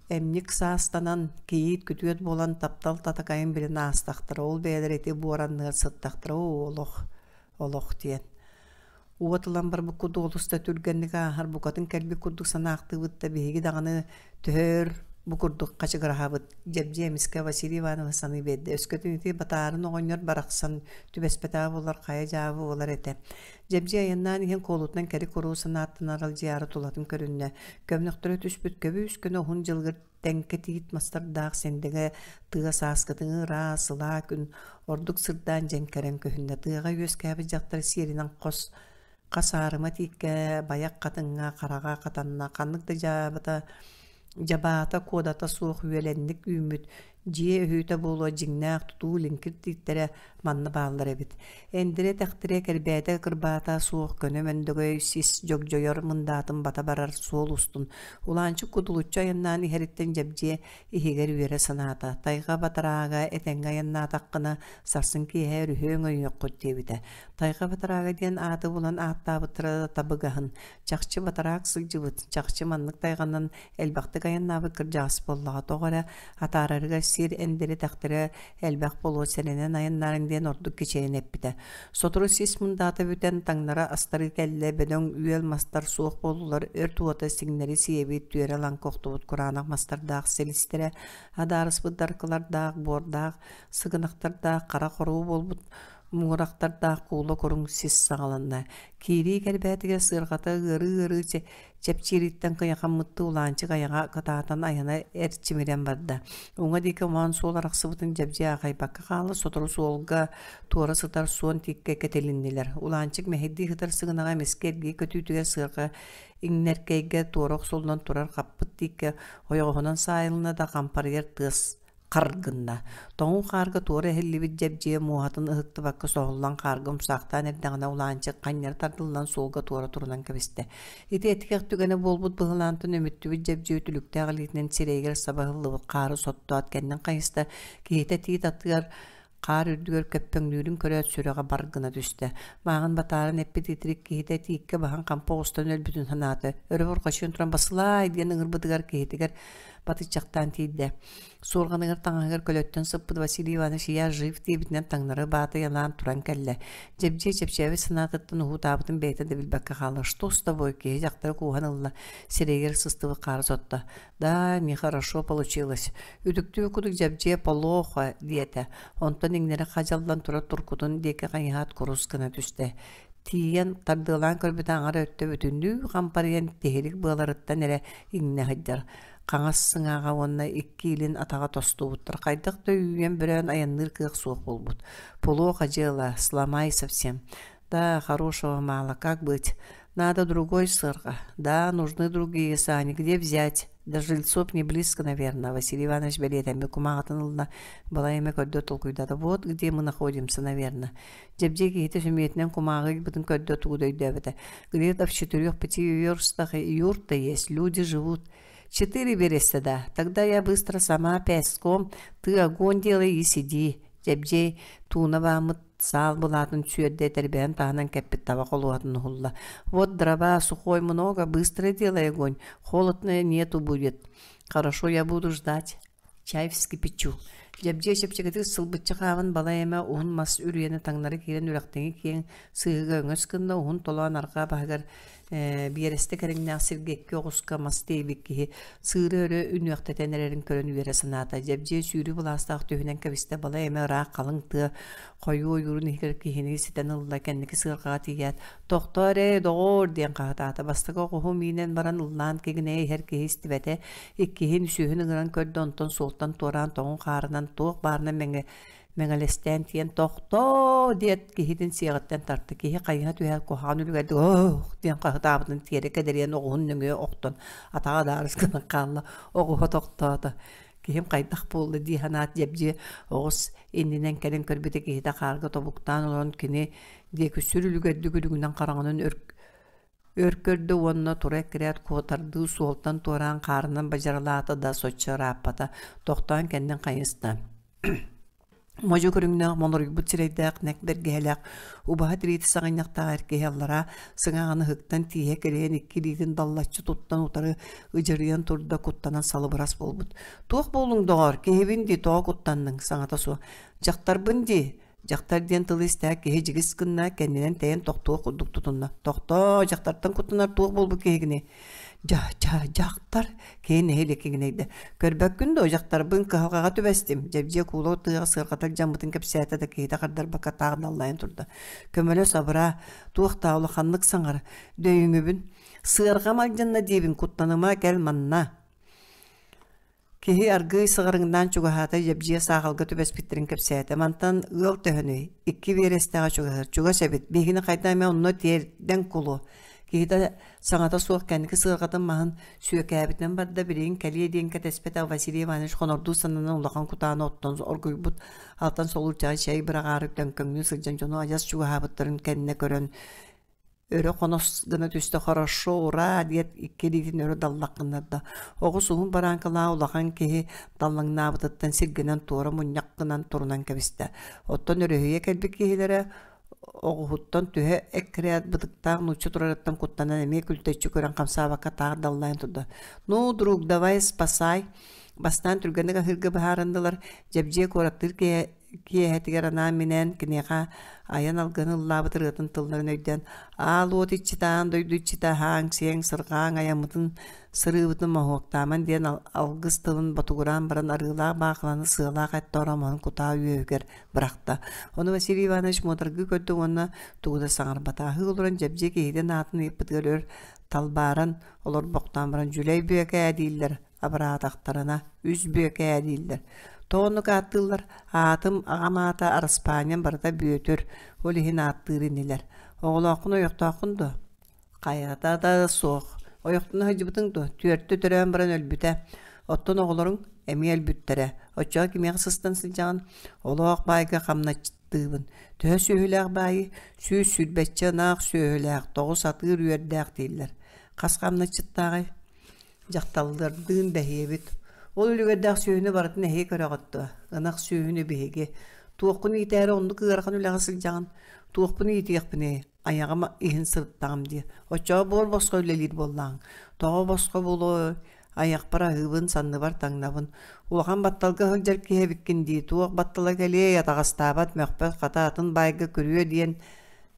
эмньик саастанан, кийиит күтүөт буолан таптал татакайын билэн аастахтара, ол бэйэлэрэ ити буоранныгар сыттахтара, оо, олох, олох диэн. Уот ылан барбыт курдук олус да түргэнник ааһар, букатын кэлбит курдук санаахтыыбыт да биһиги даҕаны төһө өр бу курдук хачыгыраһабыт. Дьэбдьиэ эмискэ Василий Иванович саныы биэрдэ. Өскөтүн ити батаарын оҕонньор барахсан түбэспэтэҕэ буоллар хайа дьаабы буолар этэ. Дьэбдьиэ айаннаан иһэн куолутунан кэри-куруу санааттан аралдьыйаары тулатын көрүннэ. Көмнөхтөрө түспүт көбүс-көнө уһун дьылыгыр тэҥкэ тиит мастардаах сэндэҥэ тыа сааскытыҥы ыраас, сылаа күн ордук сырдаан дьэҥкэрэн көһүннэ. Тыаҕа үөскээбит дьахтар сиэринэн хос хас аарыма тииккэ, байах хатыҥҥа, хараҕа хатанна, ханнык да дьаабыта дьабаата куодата суох үөлэнник үүммүт Дьиэ өһүөтэ буолуо дьиҥнээх тутуу лиҥкир тииттэрэ манна бааллар эбит. Эндирэ тэхтирэ кэрбээтэ кырбаата суох көнө мөндөгөй сис дьогдьойор мындаатын бата барар суол устун Улаанчык кудулуччу айаннаан иһэриттэн дьэбдьиэ иһигэр үөрэ санаата. Тайҕа батараага этэҥҥэ айаннаатаххына сарсын киэһэ өрүһү өҥөйүөххүт диэбитэ. Тайҕа батараага диэн ааты булан ааттаабыттара да табыгаһын. Чахчы батараак сылдьыбыт, чахчы маннык тайҕанан элбэхтик айаннаабыт кырдьаҕас буоллаҕа. Тоҕо эрэ атаарарыгар сир эндири-тэхтэрэ элбэх буолуо сэрэнэн айаннаарыҥ диэн ордук кичэйэн эппитэ. Сотору сис мундаата бүтэн, таҥнара астарыы кэллэ, бөдөҥ үөл мастар суох буоллулар, өрт уота сиҥнэри сиэбит, түөрэ-лаҥкы охтубут кураанах мастардаах силистэрэ, адаарыспыт даркылардаах, буордаах, сыгынахтардаах, хара хоруу буолбут муҥурахтардаах куула куруҥ сис саҕаланна. Киирии кэрбээтигэр сыарҕата ыарыы-ыарыы чэпчиириттэн кыйахаммыттыы Улаанчык айаҕа кытаатан айана эрчимирэн барда. Уҥа диэки омоон суол арахсыбытын дьэбдьиэ аахайбакка хаалла, сотору суолга туора сытар суон тииккэ кэтилиннилэр. Улаанчык мэһэйдии сытар сыгынаҕа эмискэ эргийэ көтүүтүгэр сыарҕа иҥнэркэйгэ туора охсуллан турар хаппыт тииккэ ойоҕоһунан саайылынна да хампарыйар тыас хар гынна. Тоҥуу хаарга туора эһиллибит дьэбдьиэ муоһатын ыһыктыбакка соһуллан хаарга умсаахтаан эрдэҕинэ Улаанчык ханньары тардыллан суолга туора турунан кэбистэ. Ити этигэх түгэнэ буолбут быһылаантан өмүттүбүт дьэбдьиэ үтүлүктээх илиитинэн сирэйигэр саба ыһыллыбыт хаары соттоот кэннин хайыста, киһитэ тиит аттыгар хаар үрдүгэр көппөҥнүүрүн көрөөт сүрэҕэ бар гына түстэ. Мааҕын батааран эппит итирик киһитэ тииккэ баһан хампа оҕустан өлбүтүн санаата. Өрө бурҕачыйан туран «Басылаай!» диэн ыҥырбытыгар киһитигэр батыччахтаан тиийдэ. Суорҕаныгар таҥаһыгар көлөттөн сыппыт Василий Иванович «Я жив» диэбитинэн таҥнары баатыйалаан туран кэллэ. Дьэбдьиэ чэпчээбит санаатыттан уһуутаабытын бэйэтэ да билбэккэ хаалла. «Что с тобой?» киһи дьахтары кууһан ылла, сирэйигэр сыстыбыт хаары сотто. «Да, нехорошо получилось. Үтүктүү курдук дьэбдьиэ плохо» диэтэ. Онтон иҥнэри хадьаллан турар туркутун диэки хайыһаат курус гына түстэ. Тиийэн тардыалаан көрбүтэ аҥар өттө бүтүннүү хампарыйан тиһилик быаларыттан эрэ иҥнэ сылдьар. Хаҥас сыҥааҕа уонна икки илин атаҕа тостубуттар. Хайдах да үүйэн-бөрөөн айанныыр кыах суох буолбут. Плохо дело, сломай совсем. Да, хорошего мало, как быть? Надо другой сырга. Да, нужны другие сани. Где взять? До жильцов не близко, наверное. Василий Иванович бэлиэтэммит кумааҕытын ылла, балай эмэ көрдө толкуйдата. Вот где мы находимся, наверное. Дьэбдьиэ киһитэ сөмүйэтинэн кумааҕы ыйбытын көрдө тугу да өйдөөбөтө. Где-то в четырех-пяти верстах юрта есть, люди живут. Четыре вересте да, тогда я быстро сама песком, ты огонь делай и сиди. Дьэбдьиэй тууна бааммыт саал былаатын сүөрдэ этэрбэһин таһынан кэппит таба холуһатын уһулла. Вот дрова сухой много, быстро делай огонь, холодно нету будет. Хорошо, я буду ждать. Чай вскипячу. Дьэбдьиэ чэпчэкитик сылбычча хааман балай эмэ уһун мас үрүйэни таҥнары киирэн үрэхтиҥи киэҥ сыһыыга өҥөс гынна, уһун толоон арҕаа баһыгар биэрэстэ кэриҥнээх сиргэ икки оҕуска мас тиэйбит киһи сыыры өрө үнүөхтэтэн эрэрин көрөн үөрэ санаата. Дьэбдьиэ сүүрүү былаастаах түһүнэн кэбистэ, балай эмэ ыраах халыҥ тыа хойуу ойуурун иһигэр киһини ситэн ылла, кэнники сыарҕаҕа тиийээт, «Тохтоо эрэ, доҕоор!» диэн хаһытаата. Бастакы оҕуһу миинэн баран ыллаан кигинэйэ иһэр киһи истибэтэ, иккиһин, үсүһүн ыҥыран көрдө, онтон суолтан туораан тоҥун хаарынан туох баарынан мэҥэ мэҥэлэстээн тиийэн «Тохтоо!» диэт киһитин сиэҕиттэн тарта. Киһи хайыһа түһээт куһаҕан үлүгэрдик «Оох!» диэн хаһытаабытын тиэрэ кэдэрийэн оҕуһун нөҥүө охтон атаҕа даарыс гынан хаалла. Оҕуһа тохтоото. Киһим хайдах буолла дии санаат дьэбдьиэ оҕус иннинэн кэлэн көрбүтэ киһитэ хаарга тобуктаан олорон кини диэки сүр үлүгэрдик үрүҥүнэн хараҥанан өр Өр көрдө уонна тура эккирээт куотардыы суолтан туораан хаарынан бадьаралаата да соччо ырааппата, тохтоон кэннин хайыста. Модьу көрүҥнээх, моноруйбут сирэйдээх, нэк бэргэһэлээх, убаһа тириитэ саҕынньахтаах эр киһи аллараа сыҥааҕын ыһыктан тииһэ кэлийэн икки илиитин даллаччы туттан утары ыдьырыйан турда, куттанан салыбырас буолбут. «Туох буоллуҥ, доҕоор, киһибин дии, тоҕо куттанныҥ?» саҥата суох. «Дьахтарбын дии, Дьахтар диэн тылы истээт киһи дьигис гынна, кэннинэн тэйэн тохтуох курдук тутунна. Тохтоо, дьахтартан куттанар туох буолбут киһигиний? Дьа-дьа, дьахтар, киһи нэһиилэ киҥинэйдэ. Көрбөккүн дуо, дьахтарбын кыһалҕаҕа түбэстим. Дьэбдьиэ куула тыаҕа сыарҕатар дьаммытын кэпсээтэ да киһитэ хардарбакка таах даллайан турда. Көмөлөс абыраа, туох даа улаханнык саҥар, дөйүҥүбүн. Сыарҕам алдьанна диэбин куттаныма, кэл манна. Киһи аргыый сыҕарыҥнаан чугаһаата дьэбдьиэ саахалга түбэспиттэрин кэпсээтэ. Мантан ыал төһөнүй? Икки биэрэстэҕэ чугаһыыр. Чугас эбит. Биһигини хайдах эмэ онно тиэрдэн кулу. Киһитэ саҥата суох кэнники сыарҕатын маһын сүөкээбитинэн барда. Билигин кэлиэ диэн кэтэспэтэх Василий Иванович хонордуу сананан улахан кутааны оттон оргуйбут алтан солуурчаҕа чэй быраҕаары төҥкөҥнүү сылдьан дьону адьас чугаһаабыттарын кэннэ көрөн Өрө хонос гына түстэ «Хорошо, ураа!» диэт икки илиитин өрө даллах гыннарда. Оҕус уһун барааҥкалаах улахан киһи даллаҥнаабытыттан сиргэнэн туора мунньах гынан турунан кэбистэ. Оттон өрүһүйэ кэлбит киһилэрэ оҕуһуттан түһэ эккирээт бытыктаах нуучча турарыттан куттанан эмиэ күлтэччи көрөн хамсаабакка таах даллайан турда. «Ну, друг, давай спасай!» Бастаан түргэнник аһыырга быһаарыннылар. Дьэбдьиэ куораттыыр киһи киэһэтигэр анаан-минээн киниэхэ айан алгыһын ыллаабыт ырыатын тылларын өйдөөн «Аал уот иччитэ, аан дойду иччитэ, аһааҥ-сиэҥ, сырҕааҥ, айаммытын, сырыыбытын моһуоктааман» диэн алгыс тылын ботугураан баран арыылаах баахыланы сыалаах эт тооромоһун кутаа үөһүгэр бырахта. Ону Василий Иванович муодаргыы көрдө уонна тугу да саҥарбата. Аһыы олорон Дьэбдьиэ киһитин аатын ыйыппытыгар өр талбааран олорбохтоон баран «Дьүлэй Бүөкээ» дииллэр абыраатахтарына үс Бүөкээ дииллэр. Тоҕо оннук ааттыыллар? Аатым, аҕам аата, араспаанньам барыта Бүөтүр, ол иһин ааттыыр инилэр. Оҕолооххун, ойохтооххун дуо? Хайата да суох. Ойохтоно сылдьыбытыҥ дуо? Түөртэ төрөөн баран өлбүтэ. Оттон оҕолоруҥ эмиэ өлбүттэрэ. Оччоҕо кимиэхэ сыстан сылдьаҕын? Олоох баайга хамначчыттыыбын. Төһө сүөһүлээх баайы? Сүүс сүүрбэччэ ынаах сүөһүлээх, тоҕус атыыр үөрдээх дииллэр. Хас хамначчыттааҕый? Дьахталлардыын бэһиэбит. Ол үлүгэрдээх сүөһүнү барытын эһиги көрөҕүт дуо? Ынах сүөһүнү биһиги. Туоххун иитээри оннук ыарахан үлэҕэ сылдьаҕын? Туохпун иитиэхпиний? Айаҕым иһин сырыттаҕым дии. Оччоҕо буор босхо үлэлиир буоллаҕыҥ. Тоҕо босхо буолуой? Айахпар аһыыбын, санныбар таҥнабын. Улахан батталга сылдьар киһи эбиккин дии. Туох баттала кэлиэй, атаҕастаабат, мөхпөт, хата атын баайга күрүө диэн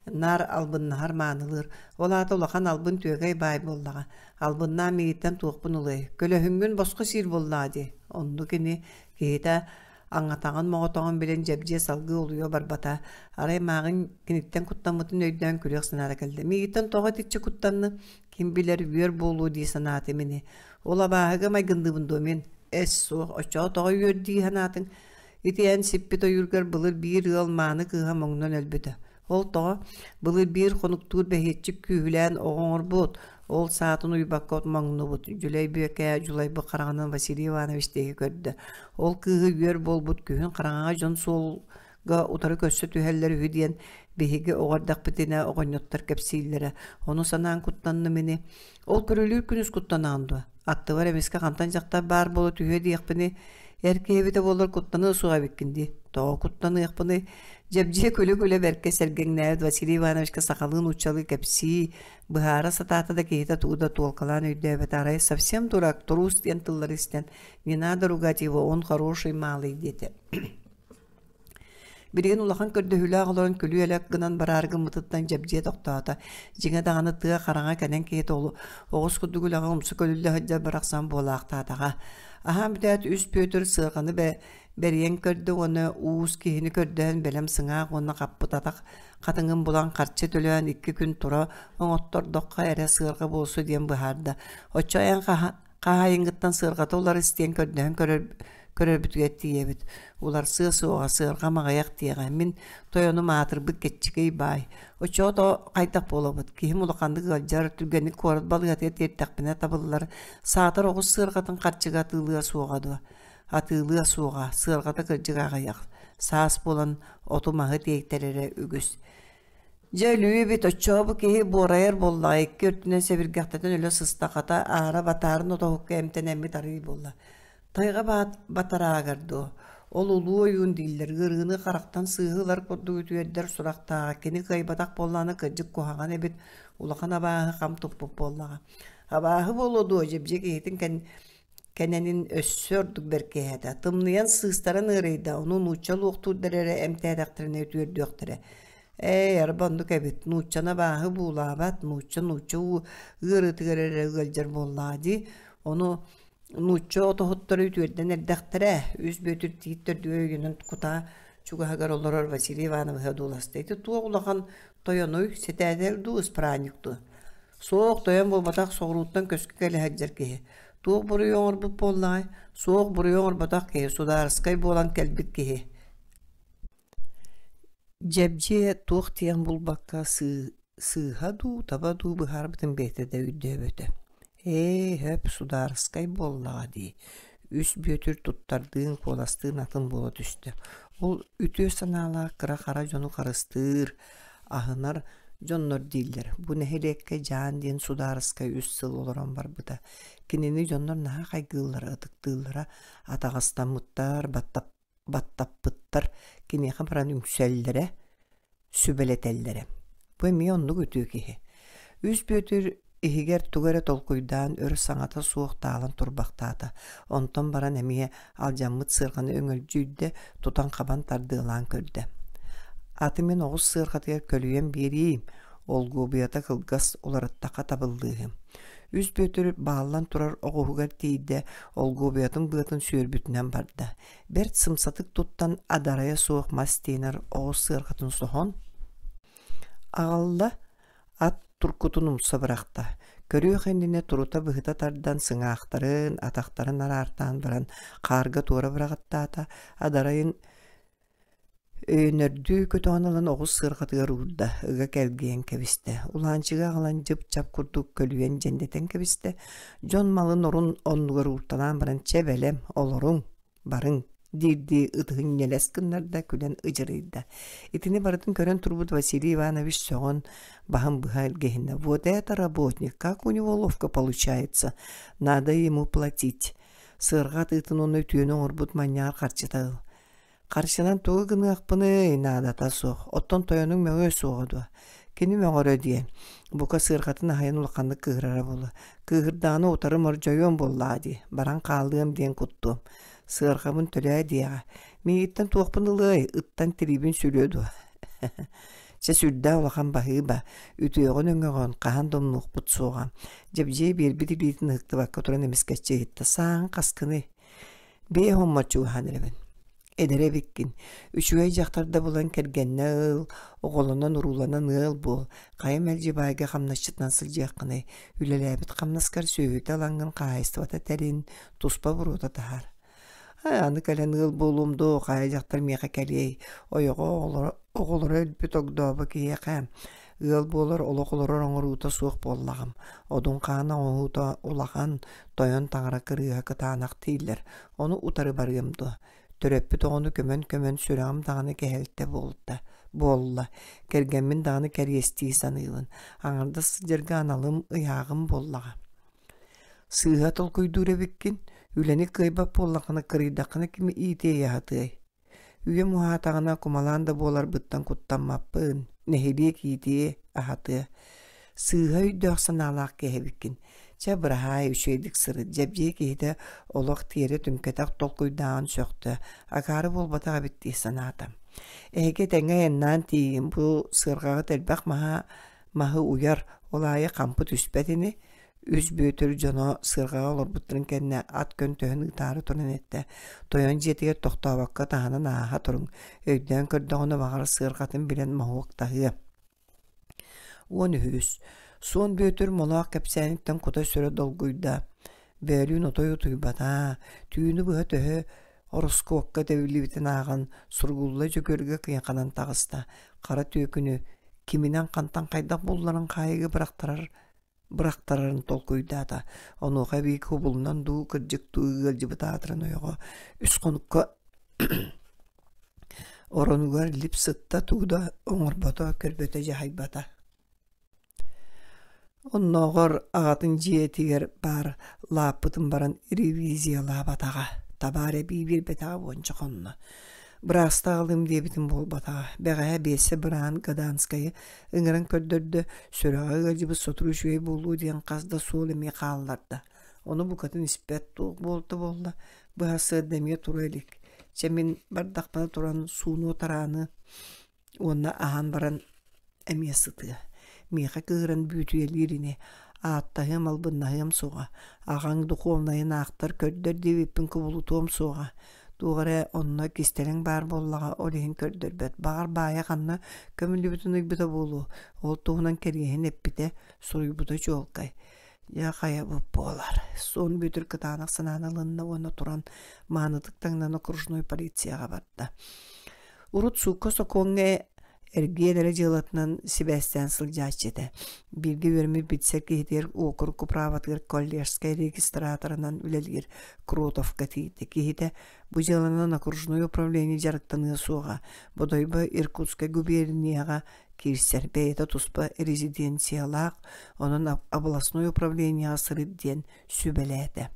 наар албыннаһар маанылыыр. Ол аата улахан албын түөкэй баай буоллаҕа. Албыннаан миигиттэн туохпун ылыай? Көлөһүҥҥүн босхо сиир буоллаҕа дии. Оннук ини, киһитэ аҥатаҕын моҕотоҕун билэн дьэбдьиэ салгыы олуйа барбата. Арай мааҕын киниттэн куттаммытын өйдөөн күлүөх санаата кэллэ. Миигиттэн тоҕо итиччэ куттанна? Ким билэр үөр буолуо дии санаатым ини. Ол абааһыга майгынныыбын дуо мин? Эс суох, оччоҕо тоҕо үөр дии санаатыҥ? Ити эн сиппит ойуургар былыр биир ыал мааны кыыһа моҥнон өлбүтэ. Ол тоҕо? Былыр биир хонуктуур бэһиэччик күүһүлээн оҕо оҥорбут, ол саатын уйбакка моҥнубут. Дьүлэй Бүөкээ дьулайбыт хараҕынан Василий Иванович диэки көрдө. Ол кыыһы үөр буолбут күһүн хараҥаҕа дьон суолга утары көрсө түһэллэр үһү диэн биһиги оҕо эрдэхпитинэ оҕонньоттор кэпсииллэрэ. Ону санаан куттанным ини. Ол көрүлүүр күнүс куттанаҕын дуо? Аттыбар эмискэ хантан дьахтар баар буола түһүө диэхпиний? Эр киһи эбитэ буоллар куттаныа суох эбиккин дии. Тоҕо куттаныахпыный? Дьэбдьиэ күлэ-күлэ бэркэ сэргэҥнээбит Василий Ивановичка сахалыы нууччалыы кэпсии, быһаара сатаата да киһитэ тугу да туолкалаан өйдөөбөтө арай совсем дурак, трус диэн тыллары истэн «Не надо ругать его, он хороший малый» диэтэ. Билигин улахан көрдөһүүлээх олорон күлүү-элэк гынан бараары гыммытыттан дьэбдьиэ тохтоото. Дьиҥэ даҕаны тыа хараҥа кэнэн киһитэ оҕус курдук үлэҕэ умса көлүллэ сылдьар барахсан буолаахтаатаҕа. Аһаан бүтээт үс Бүөтүр сыарҕаны бэрийэн көрдө уонна уус киһини көрдөһөн бэлэм сыҥаах уонна хаппыт атах хатыҥын булан харчы төлөөн икки күн тура оҥоттордоххо эрэ сыарҕа буолсу диэн быһаарда. Оччо айан хаһаайыҥҥыттан сыарҕата уларыс диэн көрдөһөн көрөр көрөрбүтүгэр тиийэбит. Уларсыа суоҕа, сыарҕам аҕыйах диэҕэ. Мин тойонум аатырбыт кэччикэй баай. Оччоҕо то хайдах буолабыт? Киһим улаханнык ыалдьар, түргэнник куорат балыыһатыгар тиэртэхпинэ табыллар. Саатар оҕус сыарҕатын харчыга атыылыа суоҕа дуо? Атыылыа суоҕа, сыарҕата кырдьык аҕыйах. Саас буолан оту-маһы тиэйтэрэрэ үгүс. Дьэ өлүү эбит, оччоҕо бу киһи буорайар буоллаҕа, икки өртүнэн сэбиргэхтэтэн өлө сыстахата, аара батаарын отоһукка эмтэнэммит арыый буолла. Тайҕа батараагар дуо? Ол улуу ойуун дииллэр, ыарыыны харахтан сыыһы ылар курдук үтүөрдэр сурахтааҕа, кини кыайбатах буоллаҕына кырдьык куһаҕан эбит, улахан абааһы хам туппут буоллаҕа. Абааһы буолуо дуо, дьэбдьиэ киһитин кэнэнин өссө ордук бэркиһээтэ. Тымныйан сыыстаран ыарыйда, ону нуучча луохтуурдар эрэ эмтээтэхтэринэ үтүөрдүөхтэрэ. Ээ, арба оннук эбит, нууччаны абааһы буулаабат, нуучча нуучча уу ыарыытыгар эрэ ыалдьар буоллаҕа дии. Ону нуучча отоһуттара үтүөрдэн эрдэхтэрэ. Үс Бүөтүр тиит төрдүгэр өйөнөн кутаа чугаһыгар олорор Василий Ивановиһы одууласта. Ити туох улахан тойонуй, сэтээтэл дуу, ыспыраанньык дуу? Суох, тойон буолбатах, соҕурууттан көскө кэлэ сылдьар киһи. Туох буруйу оҥорбут буоллаҕай? Суох буруйу оҥорботох киһи, судаарыскай буолан кэлбит киһи. Дьэбдьиэ туох диэн булбакка сыыһа дуу, таба дуу быһаарбытын бэйэтэ да өйдөөбөтө. Ээ, һөп, судаарыскай буоллаҕа дии. Үс Бүөтүр туттардыын, куоластыын атын буола түстэ. Ол үтүө санаалаах кыра-хара дьону харыстыыр, аһынар дьоннор дииллэр. Бу нэһилиэккэ Дьаан диэн судаарыскай үс сыл олорон барбыта. Кинини дьоннор наһаа хайгыыллара, ытыктыыллара, атаҕастаммыттар, баттаппыттар киниэхэ баран үҥсэллэрэ, сүбэлэтэллэрэ. Бу эмиэ оннук үтүө киһи. Үс Бүөтүр иһигэр тугу эрэ толкуйдаан өр саҥата суох таалан турбахтаата. Онтон баран эмиэ алдьаммыт сыарҕаны өҥөлдьүйдэ, тутан-хабан тардыалаан көрдө. Аты мин оҕус сыарҕатыгар көлүйэн биэриим, олгуобуйата кылгас, уларыттахха табыллыыһы. Үс Бүөтүр бааллан турар оҕуһугар тиийдэ, олгуобуйатын быатын сүөрбүтүнэн барда. Бэрт сымсатык туттан адарайа суох мас тиэнэр оҕус сыарҕатын соһон аҕалла, ат туркутун умса бырахта. Көрүөх иннинэ турута быһыта тардан сыҥаахтарын, атахтарын араартаан баран хаарга туора быраҕаттаата, адарайын өйөнөрдүү көтөҕөн ылан оҕус сыарҕатыгар уурда, ыга кэлгийэн кэбистэ. Улаанчыга аҕалан дьып-чап курдук көлүйэн дьэндэтэн кэбистэ. Дьон малын орун оннугар уурталаан баран чэ бэлэм, олоруҥ, барыҥ диирдии ытыһын ньэлэс гыннарда, күлэн ыдьырыйда. Итини барытын көрөн турбут Василий Иванович сөҕөн, баһын быһа илгэһиннэ. Вот это работник, как у него ловко получается, надо ему платить. Сыарҕа атыытын уонна үтүөнү оҥорбут манньаар харчыта ыл. Харчынан тугу гыныахпыный, наадата суох. Оттон тойонуҥ мөҥүө суоҕа дуо? Кини мөҥөрө диэн, бука сыарҕатын аһыйан улаханнык кыыһырара буолуо. Кыыһырдаҕына утары мордьойуом буоллаҕа дии, баран хаалыам диэн куттуом. Сыарҕабын төлөө диэҕэ. Миигиттэн туохпун ылыай, ыттан тириибин сүлүө дуо? Чэ сүрдээх улахан баһыыба, үтүөҕүн өҥөҕүн хаһан да умнуохпут суоҕа. Дьэбдьиэй биэрбит илиитин ыһыктыбакка туран эмискэччи ыйытта: «Сааһыҥ хаскыный?» Бэйэ хоммот чугаһаан эрэбин. Эдэр эбиккин, үчүгэй дьахтар да булан кэргэннэ ыл, оҕолонон-урууланан ыал буол, хайа мэлдьи баайга хамнасчытынан сылдьыаххыный, үлэлээбит хамнаскар сүөһүтэ ылаҥҥын хаһаайыстыбата тэрин, туспа буруота таһаар. Аны кэлэн ыал буолуом дуо, хайа дьахтар миэхэ кэлиэй, ойоҕо оҕолоро өлбүт огдообо киһиэхэ ыал буолар олох олорор оҥоруута суох буоллаҕым. Одун хаан оҥоһуута улахан, тойон таҥара кырыыһа кытаанах дииллэр, ону утары барыам дуо? Төрөппүт оҕону көмөн-көмөн сүрэҕим даҕаны кэһэлтэ буолта буолла. Кэргэммин даҕаны кэриэстии саныыбын. Аҥардас сылдьарга аналым, ыйааҕым буоллаҕа. Сыыһа толкуйдуур эбиккин, үлэни кыайбат буоллаххына кырыйдаххына ким иитиэй-аһатыай? Үйэм уһаатаҕына кумалаан да буоларбыттан куттаммаппын, нэһилиэк иитиэ, аһатыа. Сыыһа өйдөөх-санаалаах киһи эбиккин. Чэ, быраһаай, үчүгэйдик сырыт, Дьэбдьиэ киһитэ олох тиэрэ түҥкэтэх толкуйдааҕын сөхтө, акаары буолбатах эбит дии санаата. Эһиги этэҥҥэ айаннаан тиийиҥ, бу сыарҕаҕыт элбэх маһа маһы уйар, ол аайы хампы түспэт ини, Үс Бүөтүр дьоно сыарҕаҕа олорбуттарын кэннэ ат көнтөһүн ыытаары туран эттэ: «Тойон дьиэтигэр тохтообокко таһынан ааһа туруҥ, өйдөөн көрдөҕүнэ баҕар сыарҕатын билэн моһуоктаһыа» 13. Суон Бүөтүр Молоох кэпсээниттэн кута-сүрэ долгуйда. Бөөлүүн отой утуйбата, түүнү быһа төһө ороскуокка тэбиллибитин ааҕан Сургулла Дьөгүөргэ кыйаханан таҕыста. Хара түөкүнү киминэн хантан хайдах булларан хаайыыга бырахтарар бырахтарарын толкуйдаата. Онуоха эбии кубулунан дуу, кырдьык дуу ыалдьыбыт аатыран ойоҕо үс хонукка оронугар лип сытта, тугу да оҥорбото, көрбөтө, дьаһайбата. Оннооҕор аҕатын дьиэтигэр баар лааппытын баран ревизиялаабатаҕа, табаар эбии биэрбэтэҕэ уонча хонно. Бырааста аҕалыым диэбитим буолбатаҕа. Бэҕэһээ биэссэ быраан Гаданскайы ыҥыран көрдөрдө, сүрэҕэ ыалдьыбыт сотору үчүгэй буолуо диэн хас да суол эмиэ хаалларда. Ону букатын испэт туох буолта буолла, быһа сыарда эмиэ тура илик. Чэ мин бардахпына туран суунуо-тарааны уонна аһаан баран эмиэ сытыа. Миэхэ кыыһыран бүөтүйэлиир ини, ааттаһыам, албыннаһыам суоҕа, аҕаҥ духуобунайын аахтар көрдөр диэбиппин кубулутуом суоҕа. Туох эрэ онно кистэлэҥ баар буоллаҕа, ол иһин көрдөрбөт. Баҕар баайа ханна көмүллүбүтүн ыйбыта буолуо, ол туһунан кэриэһин эппитэ, суруйбута чуолкай. Дьэ хайабыт буолар. Суон Бүөтүр кытаанах санааны ылынна уонна туран маанытык таҥнан окружной полицияҕа барда. Урут суукка-сокуоҥҥа эргиэн эрэ дьыалатынан сибээстээн сылдьааччы этэ. Бииргэ үөрэммит билсэр киһитигэр уокурук управатыгар коллежскай регистраторынан үлэлиир Кротовка тиийдэ. Киһитэ бу дьыаланан окружной управление дьарыктаныа суоҕа, Бодойбо Иркутскай губернияҕа киирсэр, бэйэтэ туспа резиденциялаах, онон областной управлениеҕа сырыт диэн сүбэлээтэ.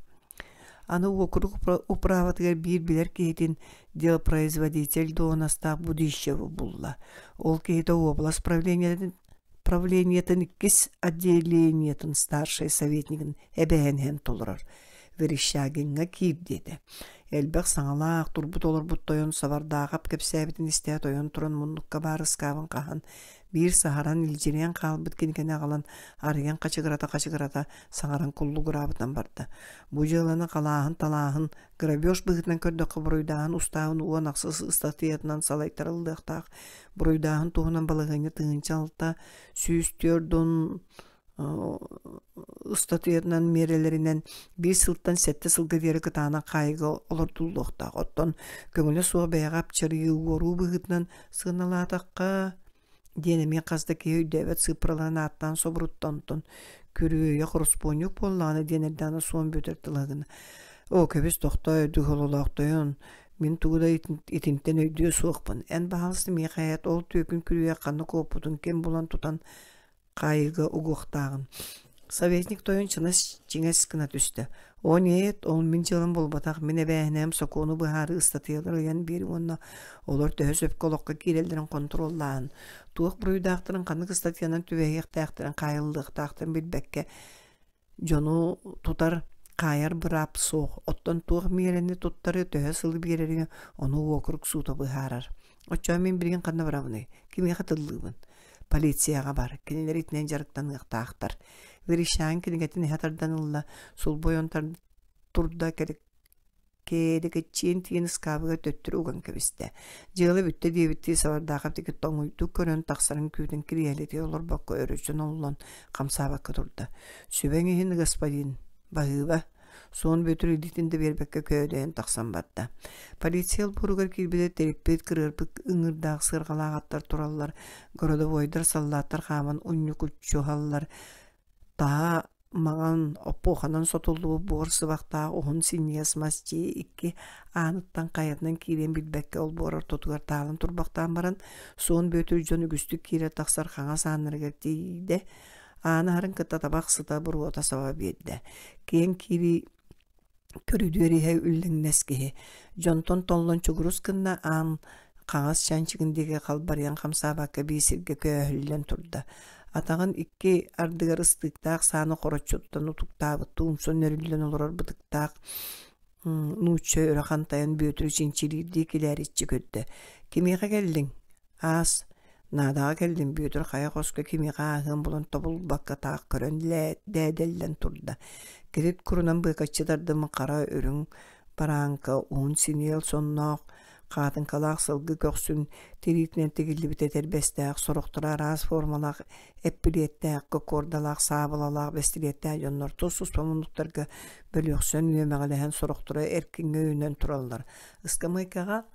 Аны уокурук управатыгар биир билэр киһитин делопроизводитель дуоһунастаах Будищевы булла. Ол киһитэ уобалас правлениетын правлениетын иккис отделениетын старшай советнигын эбээһинэһин толорор. Верещагиҥҥа киир диэтэ. Элбэх саҥалаах, турбут-олорбут тойон Сабардаахап кэпсээбитин истээт ойон туран муннукка баар ыскаабын хаһан, биир саһаран илдьирийэн хаалбыт кинигэни аҕалан арыйан хачыгырата-хачыгырата саҥаран куллугураабытынан барда. Бу дьыаланы халааһын-талааһын, грабеж быһыытынан көрдөххө буруйдааһын устаабын 16 ыстатыйатынан салайтарыллыахтаах. Буруйдааһын туһунан балаһыанньа 1644 ыстатыйатынан миэрэлэринэн биир сылтан сэттэ сылга диэри кытаанах хаайыыга олордуллуохтаах. Оттон көҥүлэ суох бэйэҕэ апчарыйыы уоруу быһыытынан сыаналаатахха диэн эмиэ хас да киһи өйдөөбөт сыыппараларын ааттаан собуруттан онтон күрүөйэх ороспуонньук буоллаҕына диэн эрдэҕинэ суон Бүөтүр тыла гына оо кэбис тохтоо өйдүү хололоохтойон мин тугу да итинтэн өйдүө суохпун эн баһаалыста миэхэ эт ол түөкүн күрүөйэх ханна куоппутун ким булан тутан хаайыыга угуохтааҕын. Советник тойон чынас чиҥэс гына түстэ. О нет, ол мин дьыалам буолбатах, мин эбээһинэм сокуону быһаарыы ыстатыйалары ыйан биэр уонна олор төһө сөпкө олоххо киирэллэрин хонтуруоллааһын, туох буруйдаахтарын ханнык ыстатыйанан түбэһиэхтээхтэрин хаайыллыахтаахтарын билбэккэ Дьону тутар, хаайар быраап суох, оттон туох миэрэни туттары, төһө сылы биэрэри ону уокурук суута быһаарар. Оччоҕо мин билигин ханна барабыный? Кимиэхэ тыллыыбын? Полицияҕа бар, кинилэр итинэн дьарыктаныахтаахтар. Верещагин кинигэтин иһэ тардан ылла, сулбу ойон турда, Кээдэкэччиэн тиийэн ыскаабыгар төттөрү уган кэбистэ. Дьыала бүттэ диэбиттии Сабардаахап диэки тоҥуйдук көрөн тахсарын күүтэн кириэһилэтигэр олорбокко өрүччүн оллон хамсаабакка турда. Сүбэҥ иһин господин, баһыыба. Суон Бүөтүр илиитин да биэрбэккэ көөдөйөн тахсан барда. Полиция олбуоругар киирбитэ тириппит, кырыарбыт ыҥыырдаах сыарҕалаах аттар тураллар, городовойдар, саллааттар хааман унньукуччуһаллар. Таһа Маҥан оппуоханан сотуллубут буор сыбахтаах уһун синньигэс мас дьиэ икки ааныттан хайатынан киириэн билбэккэ олбуор ортотугар таалан турбахтаан баран, Суон Бүөтүр дьон үгүстүк киирэр-тахсар хаҥас ааннарыгар тиийдэ, ааны аһарын кытта табах сыта буруота саба биэрдэ. Киэҥ киирии Көрүдүөр иһэ үллэҥнэс киһи, дьонтон толлон чугурус гынна аан хаҥас чанчыгын диэки халбарыйан хамсаабакка биир сиргэ көөһүллэн турда. Атаҕын икки ардыгар ыстыыктаах сааны хороччу тутан утуктаабыттыы умсан нөрүллэн олорор бытыктаах нуучча өрө хантайан Бүөтүрү чинчилиирдии килээриччи көрдө. «Кимиэхэ кэллиҥ? Аас, наадаҕа кэллим» Бүөтүр хайа хоско кимиэхэ ааһыан булан тобулбакка таах көрөн дээдэллэн турда. Кирит курунан быакаччы тардыммыт хара үрүҥ барааҥка уһун синиэл сонноох, хаатыҥкалаах сылгы көхсүн тириитинэн тигиллибит этэрбэстээх, сорохторо араас формалаах эппилиэттээх, кокуордалаах, саабылалаах, бэстилиэттээх дьоннор тус-туспа муннуктарга бөлүөхсэн үөмэҕэлэһэн сорохторо эркиҥҥэ үүнэн тураллар. Ыскамыайкаҕа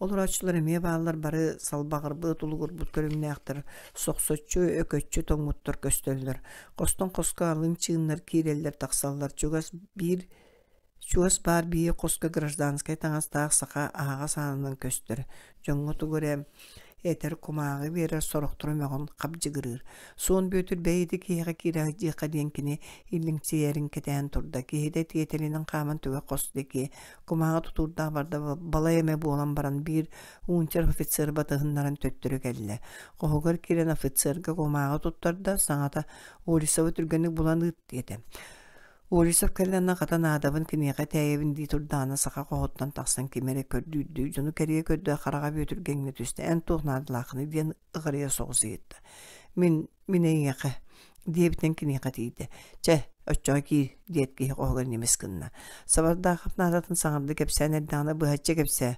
Олорооччулар эмиэ бааллар бары салбаҕырбыт, улугурбут көрүҥнээхтэр, сохсоччу, өкөччү тоҥмуттар көстөллөр. Хостон хоско алын чыыннар киирэллэр тахсаллар. Чугас биир чугас баар биир хоско гражданскай таҥастаах саха аһаҕас аанынан көстөр. Дьоҥҥо тугу эрэ этэр кумааҕы биэрэр, сорохторо мөҕөн хабдьыгырыыр. Суон Бүөтүр бэйэтэ киһиэхэ киирэ сылдьыахха диэн кини иллиҥсийэрин кэтээн турда. Киһитэ тиэтэлинэн хааман түгэх хос диэки Кумааҕы тутуурдаах барда балай эмэ буолан баран биир унтер офицер батыһыннаран төттөрү кэллэ. Хоһугар киирэн офицерга кумааҕы туттарда, саҥата «Олесовы түргэнник булан ыыт» диэтэ. Олесов кэллэҕинэ хата наадабын киниэхэ тээйэбин дии турдаҕына саха хоһуттан тахсан кими эрэ көрдүүрдүү дьону кэрийэ көрдө хараҕа Бүөтүргэҥҥэ түстэ эн туох наадалааххыный диэн ыҕырыйа соҕус ыйытта. Мин Мин эйиэхэ, диэбитинэн киниэхэ тиийдэ. Чэ, оччоҕо киир, диэт киһи хоһугар ньимис гынна. Сабардаахап наадатын саҥардыы кэпсээн эрдэҕинэ быһаччы кэпсээ.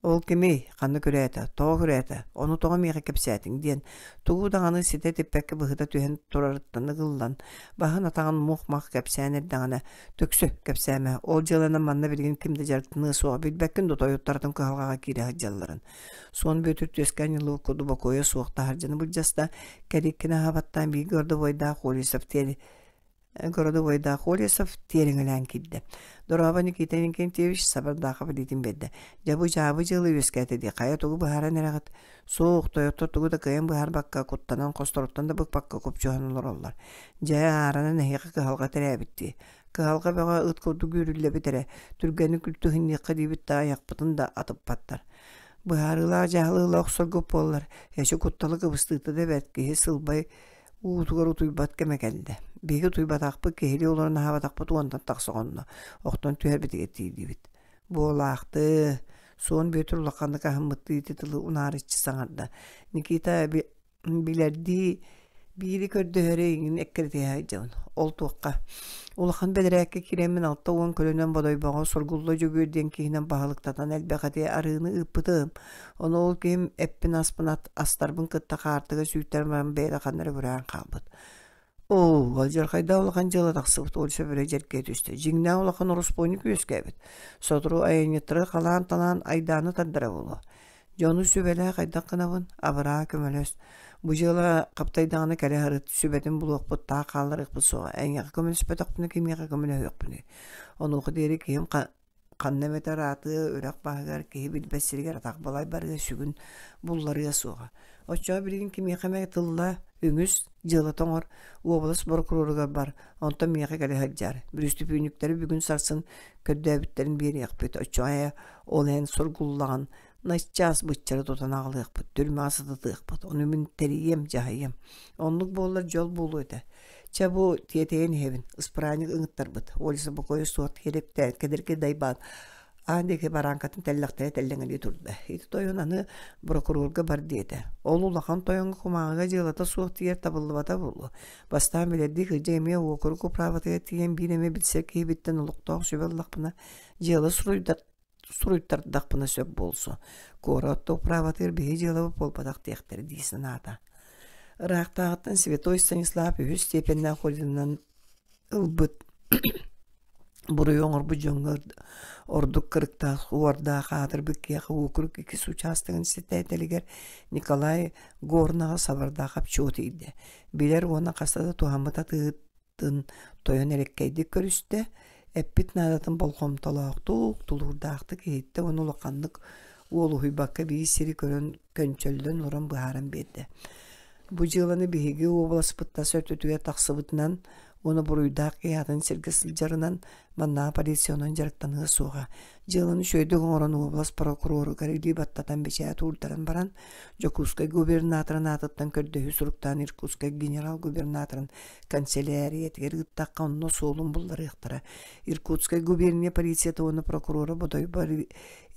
Ол кимий? Ханна күрээтэ? Тоҕо күрээтэ? Ону тоҕо миэхэ кэпсээтиҥ? диэн тугу даҕаны ситэ типпэккэ быһыта түһэн турарыттан ыгыллан, баһын-атаҕын мух-мах кэпсээн эрдэҕинэ, Түксү, кэпсээмэ, ол дьыаланан манна билигин ким да дьарыктаныа суоҕа, билбэккин да тойоттортон кыһалҕаҕа киирэ сылдьалларын. Суон Бүөтүр түөскэ анньыллыбыт курдук бокуойа суох таһырдьаны былдьаста, кэликкин аһаабаттаан биир городовойдаах Олесов тиэри городовойдаах Олесов тиэриҥэлээн киирдэ. Дорообо Никита Иннокентьевич Сабардаахап илиитин биэрдэ. Дьэ бу дьаабы дьыала үөскээтэ дии, хайа тугу быһааран эрэҕит? Суох, тойоттор тугу да кыайан быһаарбакка, куттанан хосторуттан да быкпакка купчуһан олороллор. Дьэ, ааранан эһиэхэ кыһалҕа тирээбит дии. Кыһалҕа бөҕө ыт курдук үүрүллэбит эрэ, түргэнник үлтүһүннүөххэ диибит да айахпытын да атыппаттар. Быһаарыылаах дьаһалы ыла охсоргут буоллар, эчи кутталы кыбыстыыта да бэрт киһи сылбай уутугар утуйбат кэмэ кэллэ. Биһиги утуйбатахпыт, киһилии олорон аһаабатахпыт уонтан тахса оҕонно, охтон түһэрбитигэр тиийдибит. Буолаахты, Суон Бүөтүр улаханнык аһыммыттыы ити тылы унаарыччы саҥарда. Никита билэрдии биири көрдөһөрү эйигин эккирэтиһэ сылдьабын. Ол туохха? Улахан бэдэрээккэ киирэммин 60 көлөнөн Бодойбоҕо Сургулла Дьөгүөр диэн киһинэн баһылыктатан элбэх эти арыыны ыыппытым. Ону ол киһим эппин-аспын астарбын кытта хаартыга сүүйтэрэн баран бэйэтэ ханна эрэ күрээн хаалбыт. Оо, алдьархайдаах улахан дьыала тахсыбыт, Ольша бөрө дьэргэйэ түстэ. Дьиҥнээх улахан ороспуонньук үөскээбит. Сотору айанньыттары халаан-талаан айдааны тардара буолуо. Дьону сүбэлээ хайдах гынабын, абыраа көмөлөс. Бу дьыала хаптайдаҕына кэлэ сырыт, сүбэтин булуохпут, таах хаалларыахпыт суоҕа. Эйиэхэ көмөлөспөтөхпүнэ кимиэхэ көмөлөһүөхпүнүй? Онуоха диэри киһим Ханна эмэтэ ыраатыа, үрэх баһыгар, киһи билбэт сиригэр атах балай барыа, сүгүн булларыа суоҕа. Оччоҕо билигин кимиэхэ эмэ тылла, үҥүс, дьыалата оҥор, уобалас борокуруоругар бар, онтон миэхэ кэлэ сылдьаар. Бүрүстүпүүнүктэри бүгүн-сарсын көрдөөбүттэрин биэриэхпит, оччоҕо ээ ол эн сургуллаҕын, начаас быччары тутан аҕалыахпыт, түрмэҕэ сытытыахпыт, ону мин тэрийиэм, дьаһайыам. Оннук буоллар дьол буолуо этэ. Чэ бу тиэтэйэн иһэбин, ыспыраанньык ыҥыттарбыт, Оля бокуойа суох киэрэптээн кэдэрги дайбаан аан диэки барааҥкатын тэллэхтэрэ тэллэҥэлии турда. Ити тойон аны прокурорга бар диэтэ. Ол улахан тойоҥҥо кумааҕыга дьыалата суох тиийэр табыллыбата буолуо. Бастаан билэрдии кырдьык эмиэ уокурук управатыгар тиийэн биир эмэ билсэр киһибиттэн олохтоох сүбэ ыллахпына дьыала суруйдар суруйтардахпына сөп буолсу. Куорат управатыгар биһи дьыалабыт буолбатах диэхтэрэ дии санаата. Ыраахтааҕыттан Святой Станислав үһүс степеннээх орденынан ылбыт буруйу оҥорбут дьоҥҥо ордук кырыктаах уордаах аатырбыт киһиэхэ уокурук иккис учаастагын сэтээтэлигэр Николай Горнаҕа сабардаах обчуот иийдэ. Билэр уонна хаста да туһаммыт атыыһыт. Тын тойон элэккэйдик көрүстэ, эппит наадатын болҕомтолоохтук, тулуурдаахтык иһиттэ уонна улаханнык уолуһуйбакка биир сири көрөн көнчөллөн олорон быһааран биэрдэ. Бу дьыаланы биһиги уобаласпыт тас өртүтүгэр тахсыбытынан уонна буруйдаах киһи атын сиргэ сылдьарынан маннааҕы полиция онон дьарыктаныа суоҕа. Дьыаланы үчүгэйдик оҥорон уобалас прокуроругар илии баттатан бэчээт уурдаран баран, Дьокуускай губернаторын аатыттан көрдөһүү суруктаан Иркутскай генерал-губернаторын канцелярийэтигэр ыыттахха онно суолун булларыахтара. Иркутскай губерния полицията уонна прокурора Бодойбо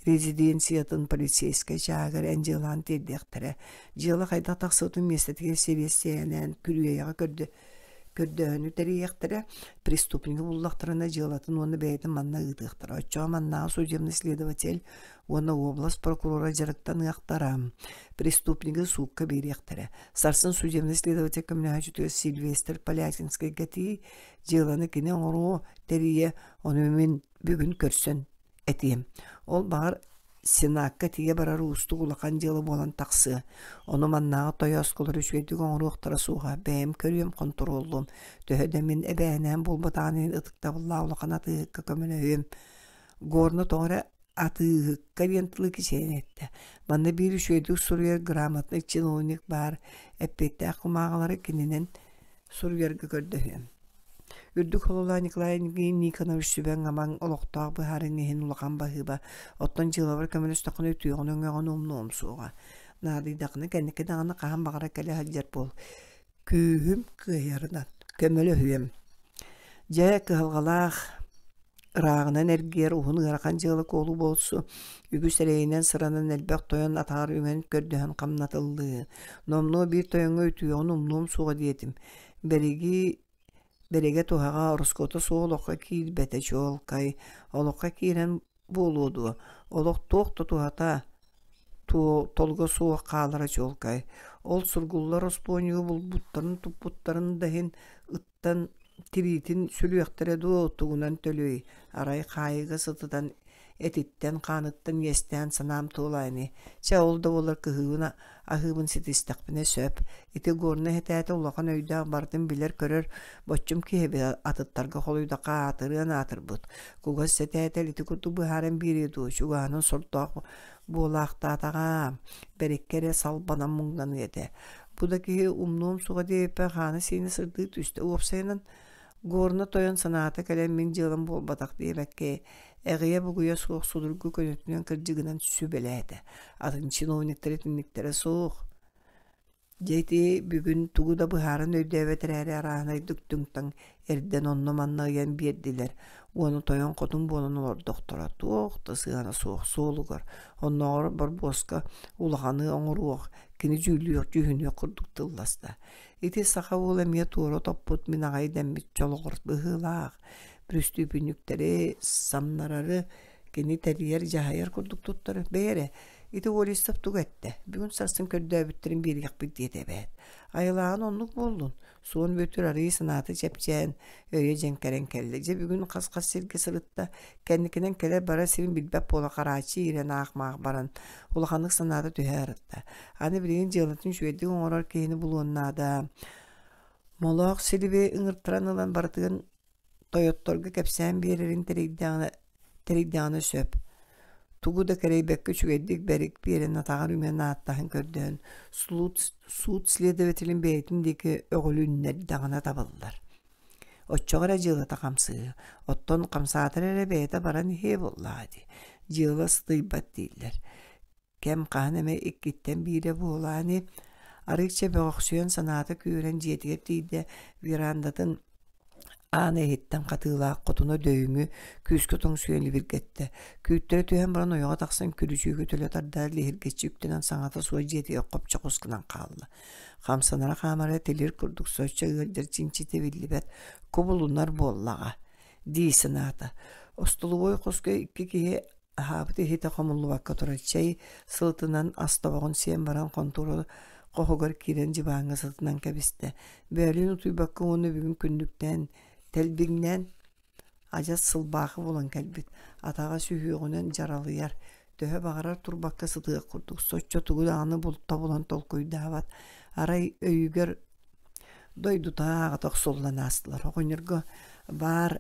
резиденциятын полицейскай чааһыгар эн дьыалаан тиэрдиэхтэрэ. Дьыала хайдах тахсыбытын миэстэтигэр силиэстийэлээн күрүөйэҕэ көрдө көрдөөһүнү тэрийиэхтэрэ, преступнигы буллахтарына дьыалатын уонна бэйэтин манна ыытыахтара. Оччоҕо маннааҕы судебный следователь уонна уобалас прокурора дьарыктаныахтара, преступнигы суукка биэриэхтэрэ. Сарсын судебный следователь көмөлөһөөччүтүгэр Сильвестр Полятинскайга тиий, дьыаланы кини оҥоруо, тэрийэ, ону мин бүгүн көрсөн этиэм. Ол баҕар Сенакка тиийэ барар уустук улахан дьыала буолан тахсыа. Ону маннааҕы тойооскулар үчүгэйдик оҥоруохтара суоҕа, бэйэм көрүөм, хонтуруоллуом. Төһө да мин эбээнээн буолбатаҕын иһин ытыктабыллаах улахан атыыһыкка көмөлөһүөм. Горно тоҕо эрэ атыыһыкка диэн тылы кичэйэн эттэ. Манна биир үчүгэйдик суруйар грамотный чиновник баар, эппиэттээх кумааҕылары кининэн суруйарга көрдөһүөм. Үрдүк хололоох Николай Никонович сүбэҥ-амаҥ олохтоох быһаарыҥ иһин улахан баһыыба, оттон дьыалабар көмөлөстөххүнэ үтүөҕүн-өҥөҕүн умнуом суоҕа. Наадыйдаххына кэнники даҕаны хаһан баҕарар кэлэ сылдьар буол. Күүһүм кыайарынан көмөлөһүөм. Дьэ, кыһалҕалаах ырааҕынан эргийэр уһун ыарахан дьыала куолу буолсу, үгүс эрэйинэн сыранан элбэх тойон атаҕар үҥэн көрдөһөн хамнатыллыы. Номнуо биир тойоҥҥо үтүөҕүн умнуом суоҕа диэтим. Бэриги бэригэ туһаҕа ороскуота суох олоххо киирбэтэ чуолкай. Олоххо киирэн буолуо дуо, олох туох да туһата толуга суох хаалара чуолкай. Ол сургуллар оспуонньугу булбуттарын туппуттарын да иһин ыттан тириитин сүлүөхтэрэ дуо тугунан төлүөй, арай хаайыыга сытытан этиттэн-хааныттан иэстээн санаам туолаа ини. Чэ, ол да буоллар кыһыыбын аһыыбын ситистэхпинэ сөп. Ити Горнай этээтэ улахан өйдөөх барытын билэр-көрөр боччум киһи эбит атыттарга холуйдахха аатырыан аатырбыт. Кугас сэтээтэл ити курдук быһааран биэриэ дуо, чугаһынан сордоох буолаахтаатаҕа, бэриккэ эрэ салбанан муҥнаныа этэ. Бу да киһи умнуом суоҕа диэбиппэр хаана-сиинэ сырдыы түстэ. Уопсайынан, Горно тойон санаата кэлэн мин дьыалам буолбатах диэбэккэ, эҕийэ-бугуйа суох судургу көнөтүнэн кырдьыгынан сүбэлээтэ. Атын чиновниктар итинниктэрэ суох. Дьэ ити бүгүн тугу да быһааран өйдөөбөт эрээри арааһынайдык түҥ-таҥ эрдэн онно-манна ыйан биэрдилэр уонна тойон-хотун буолан олордохторо туох да сыана суох суолугар оннооҕор борбуоска улаханы оҥоруох кини дьүүллүөх дьүһүнүөх курдук тылласта. Ити саха уола эмиэ туора топпут мин аҕай дэммит чолоҕор быһыылаах бүрүстүүпүнньүктэри самнарары кини тэрийэр-дьаһайар курдук туттар. Бэйэ эрэ, ити Олесов тугу эттэ? Бүгүн сарсын көрдөөбүттэрин биэриэхпит диэтэ эбээт. Айылааҕын оннук буоллун. Суон Бүөтүр арыый санаата чэпчээн, өйө дьэҥкэрэн кэллэ. Дьэ бүгүн хас-хас сиргэ сырытта, кэнникинэн кэлэр-барар сирин билбэт буола харааччы иирэн аах-маах баран, улаханнык санаата түһэ арытта. Аны билигин дьыалатын үчүгэйдик оҥорор киһини булуон наада. Молоох Силиби ыҥыртаран ылан барытын тойотторго кэпсээн биэрэрин тэрийдэҕинэ, тэрийдэҕинэ сөп. Тугу да кэрэйбэккэ үчүгэйдик бэрик биэрэн атаҕар үҥэн ааттаһан көрдөһөн суут, суут следователин бэйэтин диэки өҕүлүннэрдэҕинэ табыллар. Оччоҕо эрэ дьыалата хамсыыр. Оттон хамсаатар эрэ бэйэтэ баран иһиэ буоллаҕа дии. Дьыала сытыйбат дииллэр. Кэм хаһан эмэ иккиттэн биирэ буолаа ини, арыычча бөҕөхсүйэн санаата күүрэн дьиэтигэр тиийдэ, верандатын аана иһиттэн хатыылаах хотуна дөйүҥү күүскэ тоҥсуйан либиргэттэ. Күүттэрэ түһэн баран ойоҕо тахсан күрүчүөгү төлө тардаат лиһиргэччи үктэнэн саҥата суох дьиэтигэр хопчохус гынан хаалла. Хамсанара хаамара тилир курдук соччо ыалдьар чинчитэ биллибэт, кубулунар буоллаҕа дии санаата. Остолобуой хоско икки киһи Аһаабыт иһитэ хомуллубакка турар чэй сылытынан ас тобоҕун сиэн баран хонтуора хоһугар киирэн дьыбааҥҥа сытынан кэбистэ. Бөөлүүн утуйбакка уонна бүгүн күннүктээн, тэлбиҥнээн адьас сылбаахы буолан кэлбит. Атаҕа сүһүөҕүнэн дьаралыйар. Төһө баҕарар турбакка сытыах курдук, соччо тугу даҕаны тобулан толкуйдаабат. Арай өйүгэр. Дойдута аҕата охсуллан аастылар. Оҕонньорго баар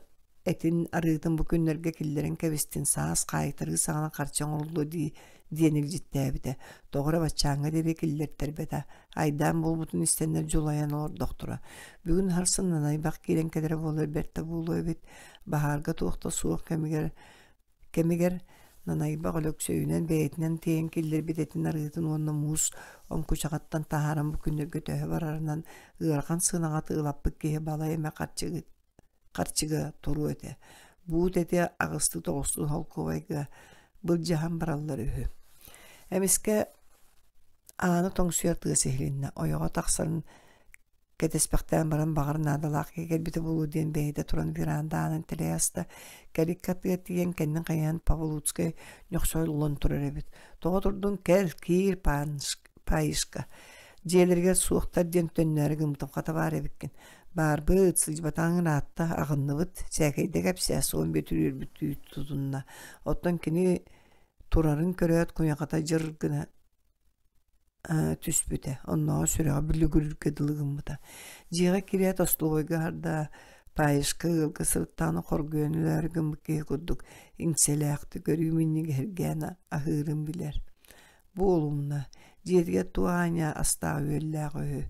этин арыытын бу күннэргэ киллэрэн кэбистин, саас хаайтарыы саҕана харчы оҥоруллуо дии диэн илдьиттээбитэ. Тоҕо эрэ баччааҥҥа диэри киллэртэрбэтэ. Айдаан буолбутун истэннэр дьулайан олордохторо. Бүгүн харсын нанайбах киирэн кэлэрэ буоллар бэрт да буолуо эбит. Баһаарга туох да суох кэмигэр кэмигэр Нанайбах Өлөксөйүнэн бэйэтинэн тиэйэн киллэрбит этин арыытын уонна муус оҥкучаҕыттан таһааран бу күннэргэ төһө барарынан ыарахан сыанаҕа атыылаппыт киһи балай эмэ харчыга туруо этэ. Буут эти аҕыстыы-тоҕустуу холкуобайга былдьаһан бараллар үһү. Эмискэ ааны тоҥсуйар тыас иһилиннэ. Ойоҕо тахсан кэтэспэхтээн баран баҕар наадалаах киһи кэлбитэ буолуо диэн бэйэтэ туран веранда аанын тэлэйэ аста. Кэликкэ атыгар тиийэн кэннин хайыһан Павлуцкай ньохсойллон турар эбит. Тоҕо турдуҥ кэл, киир, паишка. Дьиэлэригэр суохтар диэн төннөөрү гыммытым хата баар эбиккин. Баарбыт, сылдьыбатаҕыҥ ыраатта, аҕынныбыт, сээкэйдэ кэпсээ, суон Бүөтүр үөрбүттүү тутунна. Оттон кини турарын көрөөт куйахата дьыр гына түспүтэ, оннооҕор сүрэҕэ бүлүгүрүргэ дылы гыммыта. Дьиэҕэ киирээт остолобуойга аһарда, Паишка ыалга сырыттаҕына хоргуйан өлөөрү гыммыт киһи курдук иҥсэлээхтик өрүү минньигэһиргээн аһыырын билэр. Буолумна, дьиэтигэр туох аанньа астаах-үөллээх үһү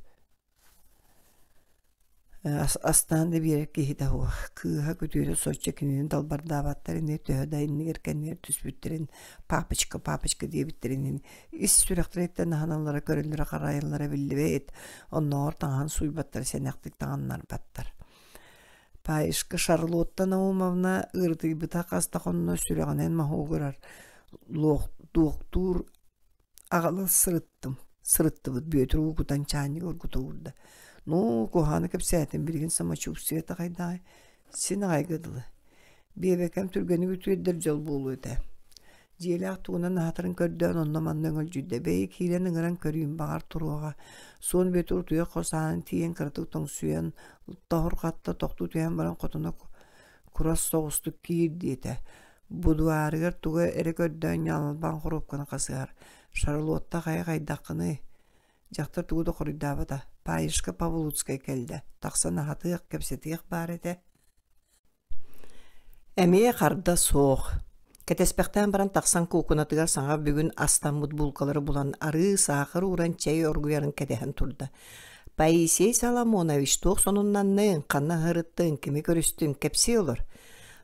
Астаан да биэрэр киһитэ суох. Кыыһа күтүөтэ соччо кинини далбардаабаттар ини төһө да иннигэр-кэннигэр түспүттэрин папочка, папочка диэбиттэрин иһин ис сүрэхтэриттэн аһыналлара, көрөллөрө-харайаллара биллибэт. Оннооҕор таҥаһын сууйбаттар, сэнэхтик таҥыннарбаттар. Паишка Шарлотта Наумовна ыарытыйбыта хас да хонно сүрэҕинэн моһуогурар, луохтуур Аҕала сырыттым, сырыттыбыт Бүөтүр уу кутан чаанньыгы оргута уурда. Ну, куһаҕаны кэпсээтим, билигин самочувствиета хайдаҕый? Син аҕайга дылы. Биэбэкэм түргэник үтүөрдэр дьол буолуо этэ. Дьиэлээх тугунан аһатарын көрдөөн онно-манна өҥөлдьүйдэ. Бэйи киирэн ыҥыран көрүүм, баҕар туруоҕа. Суон Бүөтүр утуйар хос аанын тиийэн кыратык тоҥсуйан, тоһурҕатта, тохтуу түһэн баран хотуна курас соҕустук киир диэтэ. Будуарыгар тугу эрэ көрдөөн ньаалбаан хоруопканы хасыһар. Шарлотта хайа хайдаххыный? Дьахтар тугу да хоруйдаабата. Паишка Павлуцкай кэллэ. Тахсан аһатыах, кэпсэтиэх баар этэ. Эмиэ харда суох. Кэтэспэхтээн баран тахсан куукунатыгар саҥа бүгүн астаммыт булкалары булан арыы, саахар ууран чэй оргуйарын кэтэһэн турда. Паисий Соломонович туох сонуннанныҥ, ханна ыһырыттыҥ, кими көрүстүҥ, кэпсии олор.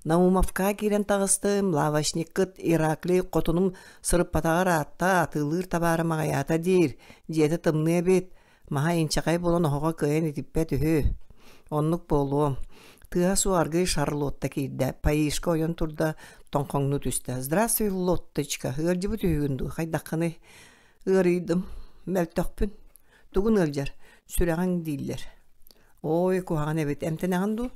Наумовка киирэн таҕыстым, лавочниккыт Ираклий хотунум сырыппатаҕар аатта атыылыыр табаарым аҕыйаата диир, дьиэтэ тымныы эбит, маһа инчэҕэй буолан оһоҕо кыайан итиппэт үһү. Оннук буолуо. Тыаһа суох аргыый Шарлотта киирдэ. Паишка ойон турда, тоҥхоҥнуу түстэ. «Здравствуй, Лотточка, ыалдьыбыт үһүгүн дуу, хайдаххыный?» «Ыарыйдым, мөлтөхпүн. Тугун ыалдьар? Сүрэҕиҥ дииллэр. Ой, куһаҕан эбит, эмтэнэҕин дуу?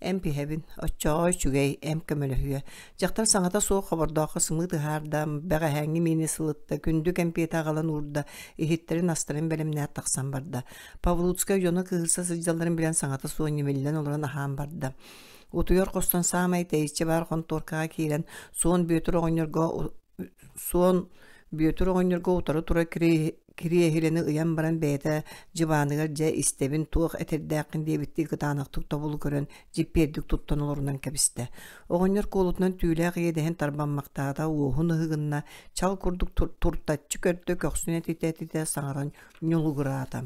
Эмп иһэбин. Оччоҕо үчүгэй, эмп көмөлөһүө. Дьахтар саҥата суох хобордооххо сымыыт ыһаарда, бэҕэһээҥҥи миини сылытта, күндү кэмпиэтэ аҕалан уурда, иһиттэрин астарын бэлэмнээт тахсан барда. Павлуцкай дьоно кыыһырса сылдьалларын билэн саҥата суох ньимиллэн олорон аһаан барда. Утуйар хостон саамай тэйиччи баар хонтуоркаҕа киирэн, Суон Бүөтүр оҕонньорго Суон Бүөтүр оҕонньорго утары турар кириэһилэни ыйан баран бэйэтэ дьыбааныгар дьэ истэбин туох этэрдээххин диэбиттии кытаанахтык тобулу көрөн дьиппиэрдик туттан олорунан кэбистэ. Оҕонньор куолутунан түүлээх иэдэһин тарбаммахтаата, уоһун ыһыгынна, чал курдук туртаччы көрдө, көхсүн этитэ-этитэ саҥаран ньулугураата.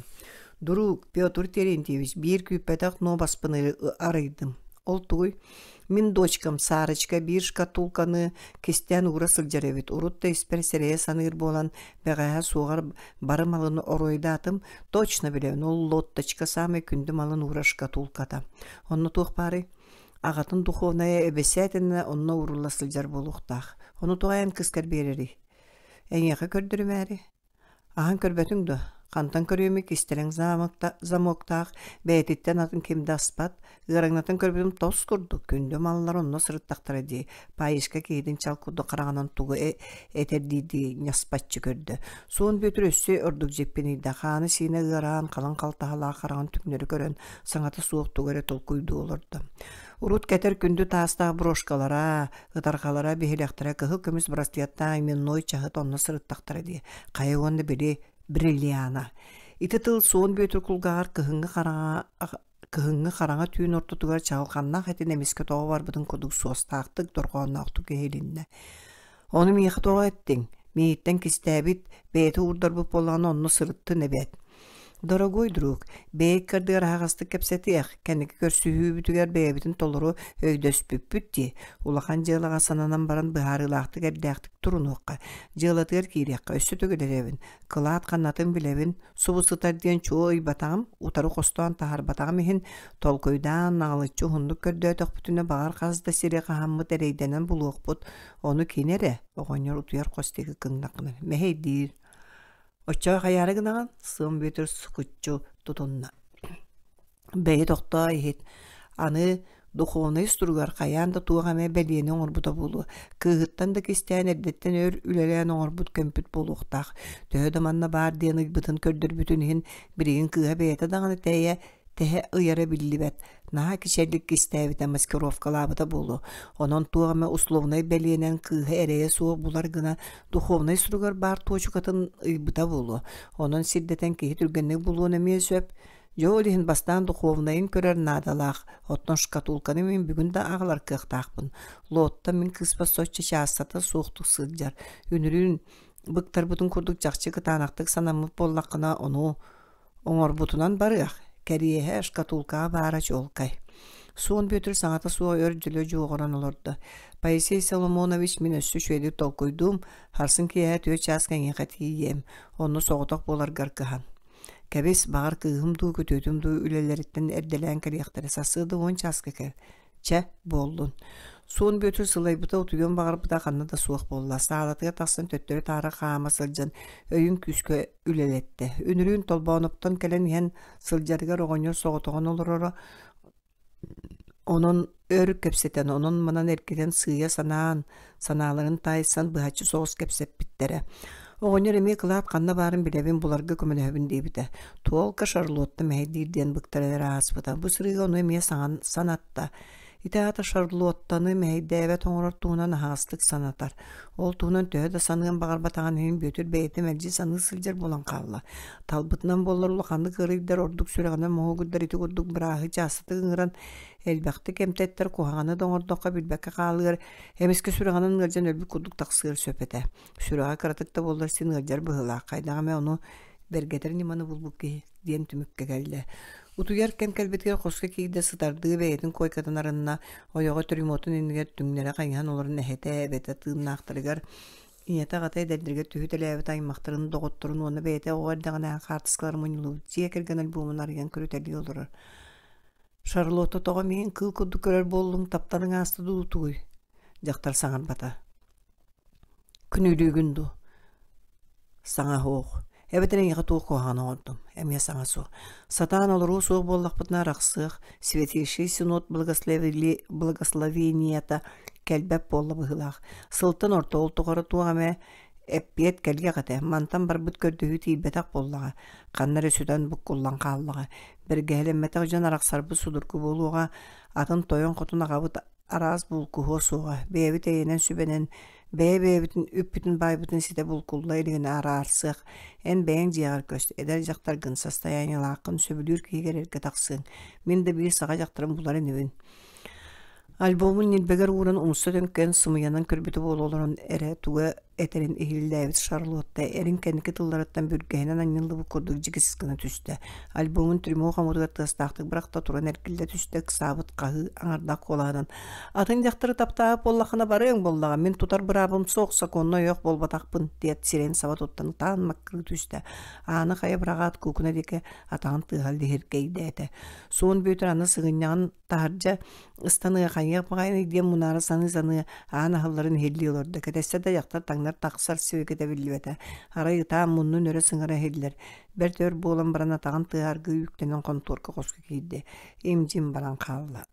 Друг, Петр Терентьевич, биир күүппэтэх нуобаспын арыйдым. Ол тугуй? Мин дочкам Сарочка биир шкатулканы кистээн уура сылдьар эбит. Урут да испэр сэрэйэ саныыр буолан, бэҕэһээ суоҕар бары малын оройдаатым. Точно билэбин, ол лотточка саамай күндү малын уура шкатулката. Онно туох баарый? Аҕатын духовная эбэсээтинэ онно уурулла сылдьар буолуохтаах. Ону тоҕо эн кыскар биэрэрий? Эйиэхэ көрдөрүмээри. Аһан көрбөтүҥ дуо? Хантан көрүөмүй кистэлэҥ замоктаах, бэйэтиттэн атын ким да аспат, ыараҥнатан көрбүтүм тос курдук, күндү маллар онно сырыттахтара дии, Паишка киһитин чал курдук хараҕынан тугу этэр дии-дии ньаспаччы көрдө. Суон Бүөтүр өссө ордук дьиппинийдэ, хаана-сиинэ ыараан, халыҥ халтаһалаах хараҕын түҥнэри көрөн, саҥата суох тугу эрэ толкуйдуу олордо. Урут кэтэр күндү таастаах брошкалара, ытарҕалара, биһилэхтэрэ кыһыл көмүс браслеттаах именной чаһыт онно сырыттахтара дии. Хайа уонна били бриллиана. Ити тыл Суон Бүөтүр кулгааҕар кыһыҥҥы хараҥа кыһыҥҥы хараҥа түүн ортотугар чаҕылханнаах этин эмискэ тоҕо барбытын курдук суостаахтык, дорҕоонноохтук иһилиннэ. Ону миэхэ тоҕо эттиҥ? Миигиттэн кистээбит, бэйэтэ уурдарбыт буоллаҕына онно сырыттын эбээт. Дорогой друг, бэйэ ыккардыгар аһаҕастык кэпсэтиэх, кэнники көрсүһүүбүтүгэр бэйэбитин толору өйдөспүппүт дии. Улахан дьыалаҕа сананан баран быһаарыылаахтык эрдээхтик турунуохха, дьыалатыгар киириэххэ өссө төгүл эрэбин. Кылаат ханнатын билэбин, субу сытар диэн чуо ыйбатаҕым, утары хостоон таһаарбатаҕым иһин толкуйдаан наҕылыччы уһуннук көрдөөтөхпүтүнэ баҕар хас да сири хаһаммыт эрэйдэнэн булуохпут, ону кини эрэ, оҕонньор утуйар хос диэки кыҥнаххына мэһэйдиир. Оччоҕо хайаары гынаҕын? Сыам Бүөтүр сукуччу тутунна. Бэйи тохтоо иһит. Аны духовнай суругар хайаан да туох эмэ бэлиэни оҥорбута буолуо. Кыыһыттан да кистээн эрдэттэн өр үлэлээн оҥорбут көмпүт буолуохтаах. Төһө да манна баар диэн ыйбытын көрдөрбүтүн иһин билигин кыыһа бэйэтэ даҕаны тэйэ тэһэ ыйара биллибэт. Наһаа кичэллик кистээбитэ, маскировкалаабыта буолуо. Онон туох эмэ условнай бэлиэнэн кыыһа эрэйэ суох булар гына духовнай суругар баар туочукатын ыйбыта буолуо. Онон сирдэтэн киһи түргэнник булуон эмиэ сөп. Дьэ ол иһин бастаан духовнайын көрөр наадалаах, оттон шкатулканы мин бүгүн да аҕалар кыахтаахпын. Лотта мин кыыспар соччо чаастата суохтук сылдьар. Үнүрүүн быктарбытын курдук чахчы кытаанахтык санаммыт буоллаххына, ону оҥорбутунан барыах, кэриэһэ шкатулкаҕа баара чуолкай. Суон Бүөтүр саҥата суох өр дьөлө дьуоҕуран олордо. Поисей Соломонович мин өссө үчүгэйдик толкуйдуум, харсын киэһэ түөрт чааска эйиэхэ тиийиэм, онно соҕотох буоларгар кыһан. Кэбис, баҕар кыыһым дуу, күтүөтүм дуу үлэлэриттэн эрдэлээн кэлиэхтэрэ, сарсыарда уон чааска кэл. Чэ, буоллун. Суон Бүөтүр сылайбыта, утуйуон баҕарбыта ханна да суох буолла. Саалатыгар тахсан төттөрү-таары хаама сылдьан, өйүн күүскэ үлэлэттэ. Үнүрүүн Толбооноптон кэлэн иһэн сылдьарыгар оҕонньор соҕотоҕун олороро, онон өр кэпсэтэн, онон-манан эргитэн сыыйа санаан, санааларын таайсан быһаччы соҕус кэпсэппиттэрэ. Оҕонньор эмиэ кылаат ханна баарын билэбин, буларга көмөлөһөбүн диэбитэ. Туолка Шарлотта мэһэйдиир диэн быктаран эрэ ааспыта. Бу сырыыга ону эмиэ саҥан санатта. Ити аата Шарлоттаны мэһэйдээбэт оҥорор туһунан аһаҕастык санатар. Ол туһунан төһө да саныан баҕарбатаҕын иһин Бүөтүр бэйэтэ мэлдьи саныы сылдьар буолан хаалла. Талбытынан буоллар улаханнык ыарыйдар, ордук сүрэҕинэн моһуогурдар ити курдук бырааһы чаастатык ыҥыран элбэхтик эмтэттэр, куһаҕаны да оҥордоххо билбэккэ хаалыар, эмискэ сүрэҕинэн ыалдьан өлбүт курдук тахсыар сөп этэ. Сүрэҕэ кыратык да буоллар син ыалдьар быһыылаах, хайдах эмэ ону бэргэтэр ньыманы булбут киһи диэн түмүккэ кэллэ. Утуйар кэм кэлбитигэр хоско киирдэ сытардыы бэйэтин куойкатын арынна, ойоҕо трюмотун иннигэр түҥнэрэ хайыһан олорон эһэтэ, эбэтэ тыыннаахтарыгар ийэтэ-аҕата эдэрдэригэр түһүтэлээбит аймахтарын, доҕотторун уонна бэйэтэ оҕо эрдэҕинээҕи хаартыскаларын мунньуллубут дьиэ кэргэн альбомун арыйан көрүтэлии олорор. Шарлотта тоҕо миигин кыыл курдук көрөр буоллуҥ, тапталыҥ ааста дуу тугуй? Дьахтар саҥарбата. Күнүүлүүгүн дуу? Саҥа суох. Эбэтэр эйиэхэ туох куһаҕаны оҥордум? Эмиэ саҥа суох. Сатаан олоруо суох буоллахпытына арахсыах, Святейший Синод благословениета кэлбэт буолла быһыылаах. Сылтан орто ол тухары туох эмэ эппиэт кэлиэх этэ. Мантан барбыт көрдөһүү тиийбэтэх буоллаҕа. Ханна эрэ сүтэн буккуллан хааллаҕа. Бэргэһэлэммэтэх дьон арахсарбыт судургу буолуоҕа. Атын тойон-хотун аҕабыт араас булкуһуо суоҕа, бэйэбит эйэнэн сүбэнэн, бэйэ-бэйэбитин үппүтүн баайбытын ситэ булкулла илигинэ араарсыах, эн бэйэҥ дьиэҕэр көс, эдэр дьахтаргын, состояниелааххын сөбүлүүр киһигэр эргэ тахсыаҥ, мин да биир саха дьахтарын булар инибин. Альбомун ньилбэгэр ууран умса төҥкөйөн сымыйанан көрбүтэ буола олорон эрэ туга этэрин иһиллээбит Шарлотта эрин кэнники тылларыттан бүргэһинэн анньыллыбыт курдук дьигис гына түстэ. Альбомун трюмо хомуругар тыастаахтык бырахта туран эргиллэ түстэ ыксаабыт хаһыы аҥардаах куолаһынан «Атын дьахтары таптаабыт буоллаххына барыаҥ буоллаҕа, мин тутар быраабым суох, сокуонна ойох буолбатахпын» диэт сирэйин саба туттан ытаан маккырыы түстэ. Ааны хайа быраҕаат куукуна диэки атаҕын тыаһа лиһиргэйдээтэ. Суон Бүөтүр аны сыгынньаҕын таһырдьа ыстаныа хайыах баҕайыный диэн мунаара саныы-саныы аан аһылларын иһиллии олордо. Кэтэстэ да дьахтар таҥнар тахсар сибикитэ биллибэтэ. Арай ытаан муннун өрө сыҥара иһиллэр. Бэрт өр буолан баран атаҕын тыаһа аргыый үктэнэн хонтуорка хоско киирдэ. Им-дьим баран хаалла.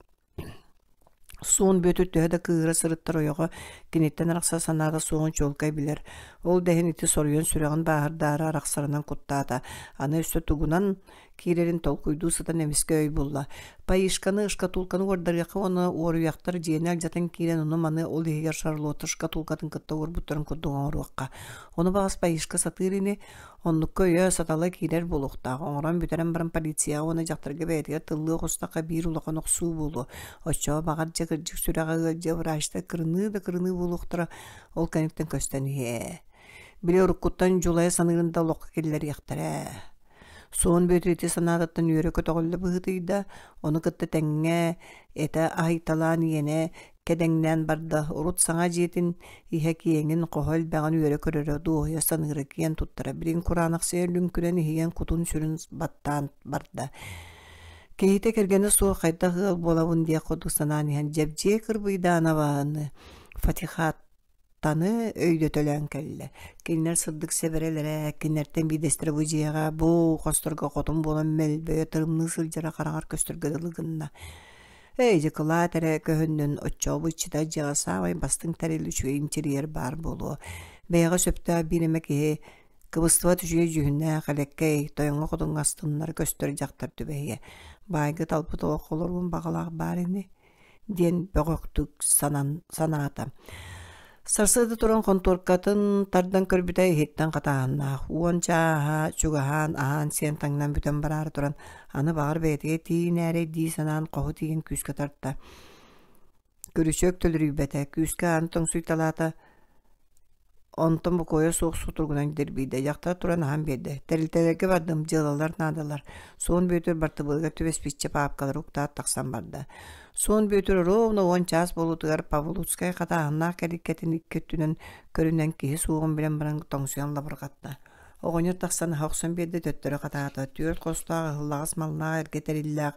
Суон Бүөтүр төһө да кыыһыра сырыттар ойоҕо киниттэн арахсар санаата суоҕун чуолкай билэр. Ол да иһин ити соруйан сүрэҕин бааһырдаары арахсарынан куттаата. Аны өссө тугунан киирэрин толкуйдуу сытан эмискэ өй булла. Паишканы, шкатулканы уордарыахха уонна уоруйахтар дьиэни алдьатан киирэн ону-маны ол иһигэр Шарлотта шкатулкатын кытта уорбуттарын курдук оҥоруохха. Ону баҕас Паишка сатыыр ини, оннукка өйө, сатала киирэр буолуохтаах. Оҥорон бүтэрэн баран полицияҕа уонна дьахтарга бэйэтигэр тыллыы оҕустахха биир улахан охсуу буолуо. Оччоҕо баҕар дьэ кырдьык сүрэҕэ ыалдьыа врачтар кырыныы да кырыныы буолуохтара, ол кэнниттэн көстөн иһиэ. Били уруккуттан дьулайа саныырын да олоххо киллэриэхтэрэ. Суон Бүөтүр ити санаатыттан үөрэ көтөҕүллэ быһыытыйда, ону кытта тэҥҥэ этэ аһыйталаан иэнэ кэдэҥнээн барда. Урут саҥа дьиэтин иһэ киэҥин, хоһо элбэҕин үөрэ көрөрө, дуоһуйа саныыра, киэн туттара. Билигин кураанахсыйа лүҥкүнэн иһийэн кутун-сүрүн баттаан барда. Киһитэ кэргэнэ суох хайдах ыал буолабын диэх курдук санаан иһэн Дьэбдьиэ Кырбыйдаанабаны Фатихат Таны өйдөтөлөөн кэллэ. Кинилэр сырдык сэбэрэлэрэ, кинилэртэн биирдэстэрэ бу дьиэҕэ, бу хосторго хотун буолан мөлбөйө тырымныы сылдьара хараҕар көстөргө дылы гынна. Эй, дьыкылаат эрэ көһүннүн, оччоҕо бу иччитэ дьиэҕэ саамай бастыҥ тэрил үчүгэй интерьер баар буолуо. Бэйэҕэ сөптөөх биир эмэ киһи кыбыстыбат үчүгэй дьүһүннээх, элэккэй, тойоҥҥо-хотуҥҥа астыннара көстөр дьахтар түбэһиэ. Баайга талбыт олох олоруон баҕалаах баар ини диэн бөҕөхтүк санан санаата. Сарсыарда туран хонтуоркатын тардан көрбүтэ иһиттэн хатааһыннаах. Уон чааһа чугаһаан, аһаан-сиэн таҥнан бүтэн бараары туран, аны баҕар бэйэтигэр тиийинээрэй дии санаан хоһу тиийэн күүскэ тарта. Күрүчүөк төлөрүйбэтэ, күүскэ ааны тоҥсуйталаата, Онтон бокуойа суох сутуругунан дирбийдэ, дьахтар туран аһан биэрдэ. Тэрилтэлэргэ бардым, дьыалалар наадалар. Суон Бүөтүр бартыбыалыгар түбэспиччэ паапкалары уктаат тахсан барда. Суон Бүөтүр ровно уон чаас буолуутугар Павлуцкай хатааһыннаах кэликкэтин икки өттүнэн көрүнэн киһи суоҕун билэн баран тоҥсуйан лабырҕатта. Оҕонньор тахсан аһа охсон биэрдэ төттөрү хатаата, түөрт хостоох ыһыллаҕас маллаах эргэ тэриллээх,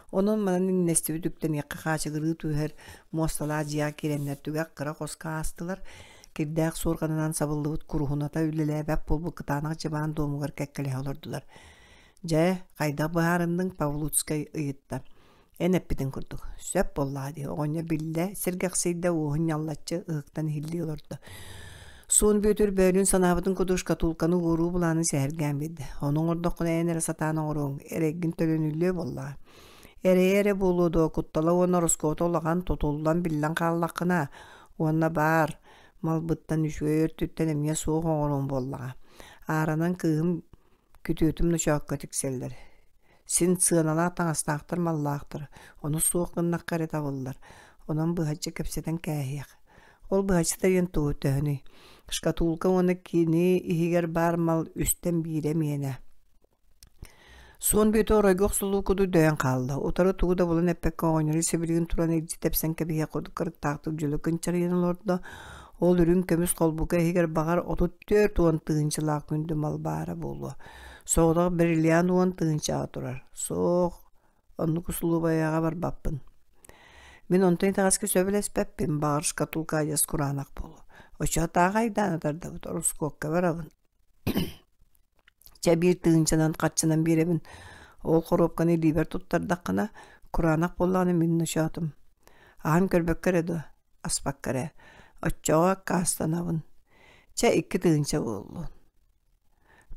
онон-манан иҥнэстибит үктэниэххэ хаачыгырыы түһэр муосталаах дьиэҕэ киирэннэр түгэх кыра хоско аастылар, кирдээх суорҕанынан сабыллыбыт куруһуната үлэлээбэт буолбут кытаанах дьыбаан дуомугар кэккэлэһэ олордулар. Дьэ, хайдах быһаарынныҥ? Павлуцкай ыйытта. Эн эппитиҥ курдук, сөп буоллаҕа дии, оҕонньор биллэ, сэргэхсийдэ, уоһун ньаллаччы ыһыктан иһиллии олордо. Суон Бүөтүр бөөлүүн санаабытын курдук шкатулканы уоруу былаанын сэһэргээн биэрдэ. Ону оҥордоххуна эн эрэ сатаан оҥоруоҥ, эрэйгин төлөнүллүө буоллаҕа. Эрэйэ эрэ буолуо дуо, куттала уонна ороскуота улахан, тутуллан биллэн хааллаххына, уонна баар, малбыттан үчүгэй өртүттэн эмиэ суох оҥоруом буоллаҕа. Ааранан кыыһым күтүөтүм ночоокко тиксэллэр. Син сыаналаах таҥастаахтар, маллаахтар, ону суох гыннахха эрэ табыллар. Онон быһаччы кэпсэтэн кээһиэх. Ол быһаччыта диэн тугу төһөнүй? Шкатулка уонна кини иһигэр баар мал үстэн биирэ миэнэ. Суон бүөтэ оройго охсуллуу курдук дөйөн хаалла. Утары тугу да булан эппэккэ оҕонньору сибилигин туран илдьи тэпсэн кэбиһиэх курдук кырыктаахтык дьөлө кынчарыйан олордо. Ол үрүҥ көмүс холбука иһигэр баҕар 34 тыһыынчалаах күндү мал баара буолуо. Соҕотох бриллиант уон тыһыынчаҕа турар. Суох, оннук усулуобуйаҕа барбаппын. Мин онтон итэҕэскэ сөбүлэспэппин, баҕар шкатулка адьас кураанах буолуо. Оччоҕо таах айдааны тардабыт, ороскуокка барабын. Чэ биир тыһыынчанан харчынан биэрэбин. Ол хоруопканы илиибэр туттардаххына, кураанах буоллаҕына мин ночоотум. Аһан көрбөккө эрэ дуо? Аспакка эрэ. Оччоҕо аккаастанабын. Чэ икки тыһыынча буоллун.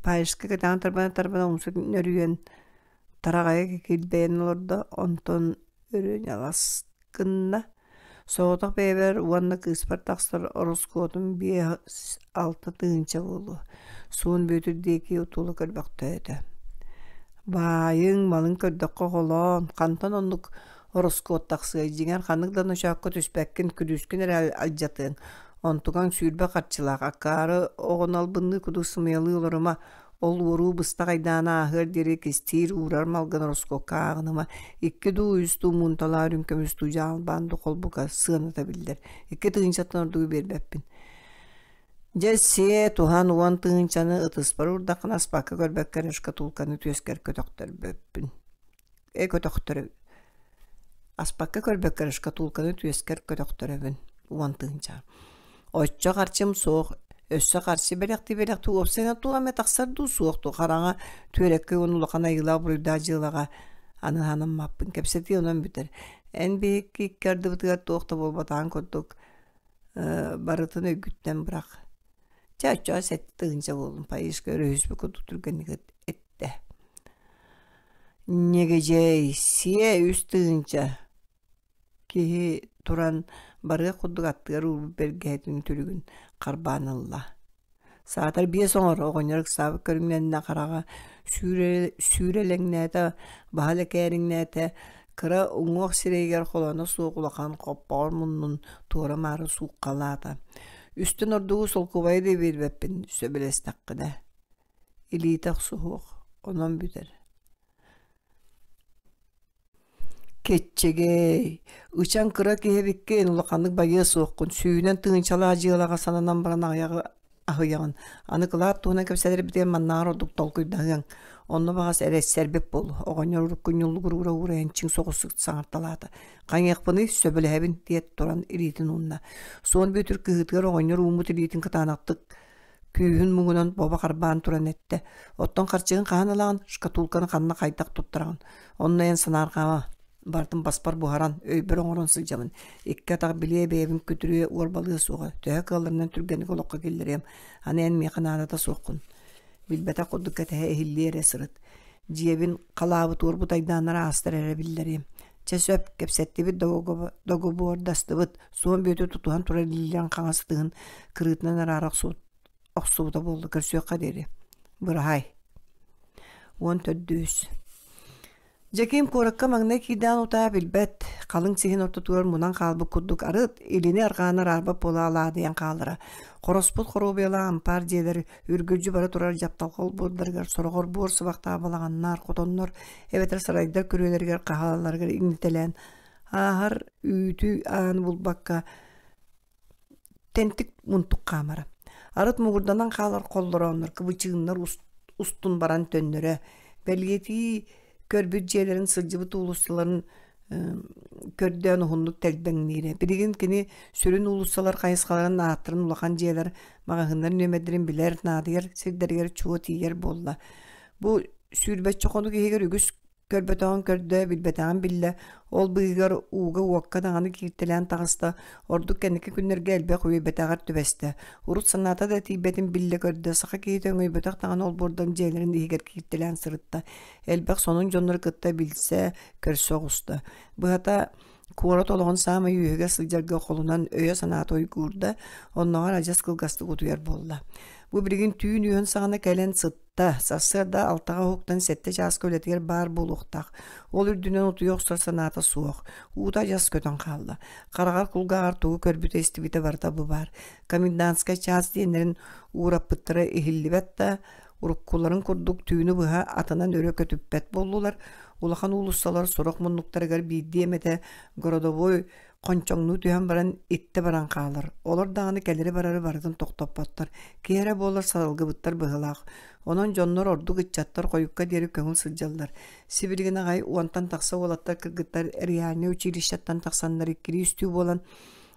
Паечка кэтэҕин тарбана-тарбана умса нөрүйэн тараҕайа килбэйэн олордо, онтон өрө ньалас гынна. Соҕотох бэйэбэр уонна кыыспар тахсар ороскуотум биэс-алта тыһыынча буолуо. Суон Бүөтүр диэки утула көрбөхтөөтө. Баайыҥ, малыҥ көрдөххө холоон, хантан оннук ороскуот тахсыай, дьиҥэр ханнык да ночоокко түспэккин, күлүүскүн эрэ алдьатыаҥ. Онтукаҥ сүүрбэ харчылаах, акаары оҕону албынныы курдук сымыйалыы олорума, ол уоруу быстах айдаана ааһыар диэри кистиир, уурар малгын ороскуокка ааҕыныма, икки дуу, үс дуу муунталаа үрүҥ көмүс дуу дьаалбаан дуу холбука сыаната биллэр. Икки тыһыынчаттан ордугу биэрбэппин. Дьэ сиэ, туһан уон тыһыынчаны ытыспар уурдаххына аспакка көрбөккө эрэ шкатулканы түөскэр көтөхтөрбөппүн. Э көтөхтөрө Аспакка көрбөккө эрэ шкатулканы түөскэр көтөхтөрөбүн уон тыһыынча. Оччо харчым суох, өссө харчы бэлэхтии-бэлэхтии уопсайынан туох эмэ тахсар дуу, суох дуу, хараҥа түөрэккэ уонна улахан айыылаах буруйдаах дьыалаҕа аны санаммаппын, кэпсэтии онон бүтэр. Эн биһикки икки ардыбытыгар туох да буолбатаҕын курдук барытын өйгүттэн бырах. Чэ, оччоҕо сэттэ тыһыынча буоллун, Парижка өрүһүспүт курдук түргэнник эттэ. Ньэгэдьэй, сиэ 3000 киһи туран барыах курдук аттыгар уурбут бэргэһэтин үтүлүгүн харбаан ылла. Саатар биэс оҥор оҕонньор ыксаабыт көрүҥнэннэ хараҕа сүүрэлэҥнээтэ, баһа лэкээриҥнээтэ, кыра уҥуох сирэйигэр холооно суох улахан хоппоҕор муннун туора-маары сууккалаата. Үстэн ордугу солкуобайы да биэрбэппин сөбүлэстэххинэ. Илиитэ охсуһуох, онон бүтэр. Кэччэгэй, ычаҥ кыра киһи эбиккин, улаханнык байыа суоххун, сүүнэн тыһыынчалаах дьыалаҕа сананан баран аҕыйаҕы аһыйаҕын. Аны кылаат туһунан кэпсэтэрбитигэр маннааҕар ордук толкуйдаһыаҥ. Онно баҕас эрэссэрбит буолуо, оҕонньор урукку ньуллугуруура уурайан чиҥ соҕустук саҥарталаата. Хайыахпыный, сөбүлэһэбин, диэт туран илиитин уунна. Суон Бүөтүр кыһыытыгар оҕонньор ууммут илиитин кытаанахтык күүһүн муҥунан бобо харбаан туран эттэ: «Оттон харчыгын хаһан ылаҕын, шкатулканы ханна хайдах туттараҕын? Онно эн санаарҕаама, барытын баспар буһаран, өйбөр оҥорон сылдьабын. Икки атах билиэ бэйэбин күтүрүө, уорбалыа суоҕа. Төһө кыалларынан түргэнник олоххо киллэриэм. Аны эн миэхэ наадата суоххун. Билбэтэх курдук кэтэһэ иһиллии эрэ сырыт. Дьиэбин халаабыт уорбут айдааннара аастар эрэ биллэриэм. Чэ сөп, кэпсэттибит, договордастыбыт. Суон Бүөтүр тутуһан турар илиилэрин хаҥас ытыһын кырыытынан араара охсубута буолла көрсүөххэ диэри. Быраһаай. 14 Дьэкиим куоракка маҥнай киирдээн утаа билбэт, халыҥ сиһин ортотугар мунан хаалбыт курдук арыт илини арҕааны араарбат буола алаадыйан хаалара. Хороспут хоруобуйалаах ампаар дьиэлэр үргүлдьү бара турар дьапталҕа олбуордарыгар сороҕор буор сыбахтаах балаҕаннар, хотоннор эбэтэр сарайдар күрүөлэригэр хаһаалаларыгар иҥнитэлээн ааһар үүтү ааны булбакка тэнтик мунтук хаамара. Арыт муҥурданан хаалар холлорооннор, кыбычыыннар устун баран төннөрө. Бэлиэтии көрбүт дьиэлэрин сылдьыбыт уулуссаларын көрдөөн уһуннук тэлбэҥниирэ. Билигин кини сүрүн уулуссалар хайысхаларын ааттарын улахан дьиэлэр, маҕаһыыннар нүөмэрдэрин билэр, наадыйар сирдэригэр чуо тиийэр буолла. Бу сүүрбэччэ хонук иһигэр үгүс Көрбөтөҕүн көрдө, билбэтэҕин биллэ, ол быыһыгар ууга-уокка даҕаны кииртэлээн таҕыста, ордук кэнники күннэргэ элбэх үөйбэтэҕэр түбэстэ. Урут санаата да тиийбэтин биллэ-көрдө, саха киһитэ өҥөйбөтөх даҕаны олбуордан дьиэлэрин иһигэр кииртэлээн сырытта, элбэх сонун дьоннору кытта билсэ, көрсө оҕуста. Быһата, куорат олоҕун саамай үөһүгэр сылдьарга холунан өйө-санаата уйгуурда, оннооҕор адьас кылгастык утуйар буолла. Бу билигин түүн үөһүн саҕана кэлэн сытта Сарсыарда алтаҕа уһуктан сэттэ чааска үлэтигэр баар буолуохтаах. Ол үрдүнэн утуйа охсор санаата суох. Уута адьас көтөн хаалла. Хараҕар кулгааҕар тугу көрбүтэ-истибитэ барыта бу баар. Комендантскай чаас диэннэрин уураппыттара иһиллибэт да, уруккуларын курдук түүнү быһа атынан өрө көтүппэт буоллулар. Улахан уулуссалар сорох муннуктарыгар биирдии эмэтэ городовой хончоҥнуу түһэн баран иттэ баран хаалар. Олор даҕаны кэлэри-барары барытын тохтоппоттор. Киһи эрэ буоллар салгыбыттар быһыылаах. Онон дьоннор ордук ыччаттар хойукка диэри көҥүл сылдьаллар. Сибилигин аҕай уонтан тахса уолаттар кыргыттар реальнай училищеттан тахсаннар иккилии-үстүү буолан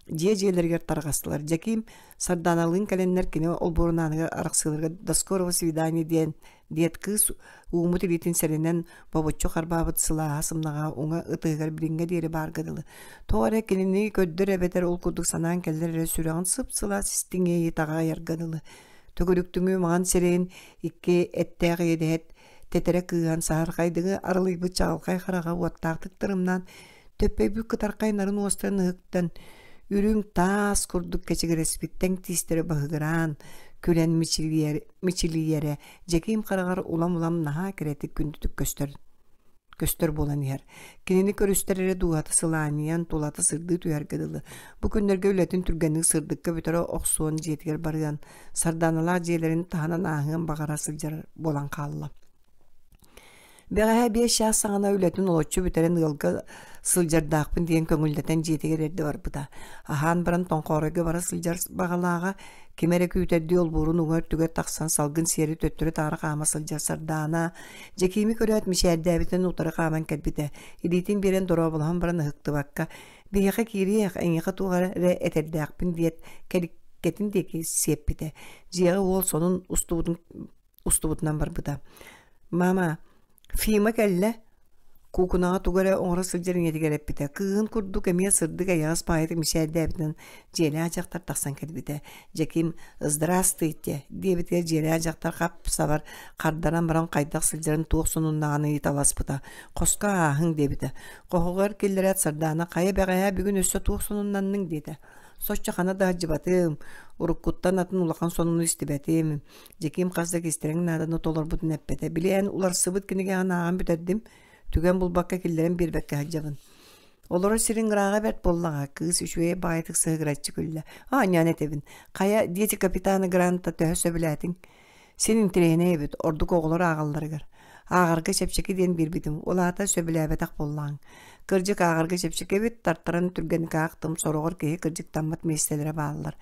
дьиэ-дьиэлэригэр тарҕастылар. Дьэкиим Сардааналыын кэлэннэр кини олбуорун ааныгар арахсыыларга «До скорого свидания» диэн диэт кыыс ууммут илиитин сэрэнэн бобуччу харбаабыт сылааһа сымнаҕа уҥа ытыһыгар билиҥҥэ диэри баарга дылы. Тоҕо эрэ кинини көрдөр эбэтэр ол курдук санаан кэллэр эрэ сүрэҕин сып-сылаас истиҥ иэйии таҕайарга дылы. Төгүрүктүҥү маҥан сирэйин икки эттээх иэдэһэт тэтэрэ кыыһан саһархайдыҥы арылыйбыт чаҕылхай хараҕа уоттаахтык тырымнаан төппөйбүт кытархай нарын уостарын ыһыктан үрүҥ таас курдук кэчигирэспит тэҥ тиистэрэ баһыгыраан күлэн мичилийэрэ Дьэкиим хараҕар улам-улам наһаа кэрэтик күндүтүк көстөр көстөр буолан иһэр. Кинини көрүстэр эрэ дууһата сылаанньыйан, тулата сырдыы түһэргэ дылы. Бу күннэргэ үлэтин түргэнник сырдыкка бүтэрэ охсуон дьиэтигэр барыан, Сардааналаах дьиэлэрин таһынан ааһыан баҕара сылдьар буолан хаалла. Бэҕэһээ биэс чаас саҕана үлэтин олоччу бүтэрэн ыалга сылдьардаахпын диэн көҥүллэтэн дьиэтигэр эрдэ барбыта. Аһаан баран Тоҥхооройго бара сылдьар баҕалааҕа, ким эрэ күүтэрдии олбуорун уҥа өттүгэр тахсан салгын сиэри төттөрү-таары хаама сылдьар Сардаана Дьэкиими көрөөт мичээрдээбитинэн утары хааман кэлбитэ. Илиитин биэрэн дорооболоһон баран ыһыктыбакка «Биһиэхэ киириэх, эйиэхэ туох эрэ этэрдээхпин» диэт кэликкэтин диэки сиэппитэ. Дьиэҕэ уол сонун устубутун устубутунан барбыта. «Мама, Фима кэллэ. Куукунаҕа тугу эрэ оҥоро сылдьар ийэтигэр эппитэ. Кыыһын курдук эмиэ сырдык эйэҕэс баҕайытык мичээрдээбитинэн дьиэлээх дьахтар тахсан кэлбитэ. Дьэким «Здравствуйте» диэбитигэр дьиэлээх дьахтар хап-сабар хардаран баран хайдах сылдьарын туох сонуннааҕын ыйыталаспыта. «Хоско ааһыҥ» диэбитэ. Хоһугар киллэрээт Сардаана «Хайа бэҕэһээ бүгүн өссө туох сонуннанныҥ?» диэтэ. «Соччо хана да сылдьыбатым, уруккуттан атын улахан сонуну истибэтим. Дьэкиим хас да кистэлэҥ нааданы толорбутун эппэтэ. Били эн уларсыбыт кинигэҕин ааҕан бүтэрдим, түгэн булбакка киллэрэн биэрбэккэ сылдьабын. Олорор сириҥ ырааҕа бэрт буоллаҕа, кыыс үчүгэй баҕайытык сыһыгыраччы күллэ. Оонньоон этэбин, хайа, дети капитана Гранта төһө сөбүлээтиҥ? Син интэриэһинэй эбит, ордук оҕолор ааҕалларыгар. Ааҕарга чэпчэки диэн биэрбитим, ол аата сөбүлээбэтэх буоллаҕыҥ. Кырдьык ааҕарга чэпчэки эбит, тартаран түргэнник аахтым, сороҕор киһи кырдьыктаммат миэстэлэрэ бааллар.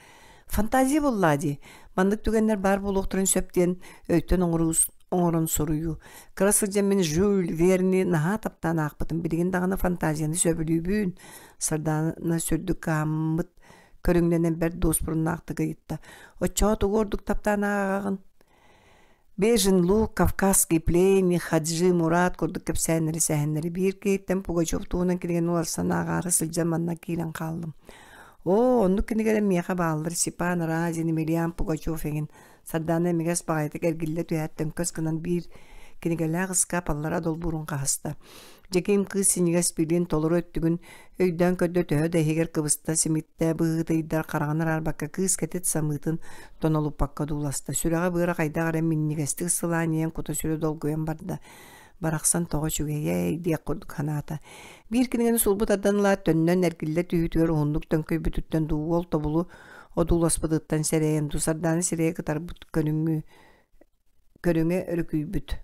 Фантазия буоллаа дии, маннык түгэннэр баар буолуохтарын сөп диэн өйтөн оҥоруу оҥорон суруйуу. Кыра сылдьан мин Жюль Верни наһаа таптаан аахпытым. Билигин даҕаны фантазияны сөбүлүүбүн. Сардаана сүрдүк кыһаммыт көрүҥнэнэн бэрт дуоспуруннаахтык ыйытта. Оччоҕо тугу ордук таптаан ааҕаҕын? Бежин Лук, Кавказский пленник, Хаджи Мурат курдук кэпсээннэри сэһэннэри биир киһиттэн Пугачев туһунан кинигэни уларсан ааҕаары сылдьан манна киирэн хааллым. Оо, оннук кинигэлэр миэхэ бааллар Степан Разин, Емельян Пугачев эҥин. Сардаана имигэс баҕайытык эргиллэ түһээт төҥкөс гынан биир кинигэлээх ыскаап аллара долбуурун хаһыста. Дьэкиим кыыс синньигэс билин толору өттүгүн өйдөөн көрдө төһө да иһигэр кыбыста симиттэ быһыытыйдар хараҕын араарбакка кыыс кэтит самыытын тонолуппакка дууласта. Сүрэҕэ-быара хайдах эрэ минньигэстик сылаанньыйан кута-сүрэ долгуйан барда. Барахсан тоҕо үчүгэйэй диэх курдук санаата. Биир кинигэни сулбу тардан ылаат төннөн эргиллэ түһүүтүгэр уһуннук төҥкөйбүтүттэн дуу уол тобулу одууласпытыттан сэрэйэн дуу Сардаана сирэйэ кытарбыт көрүҥү көрүҥэ өрүкүйбүт.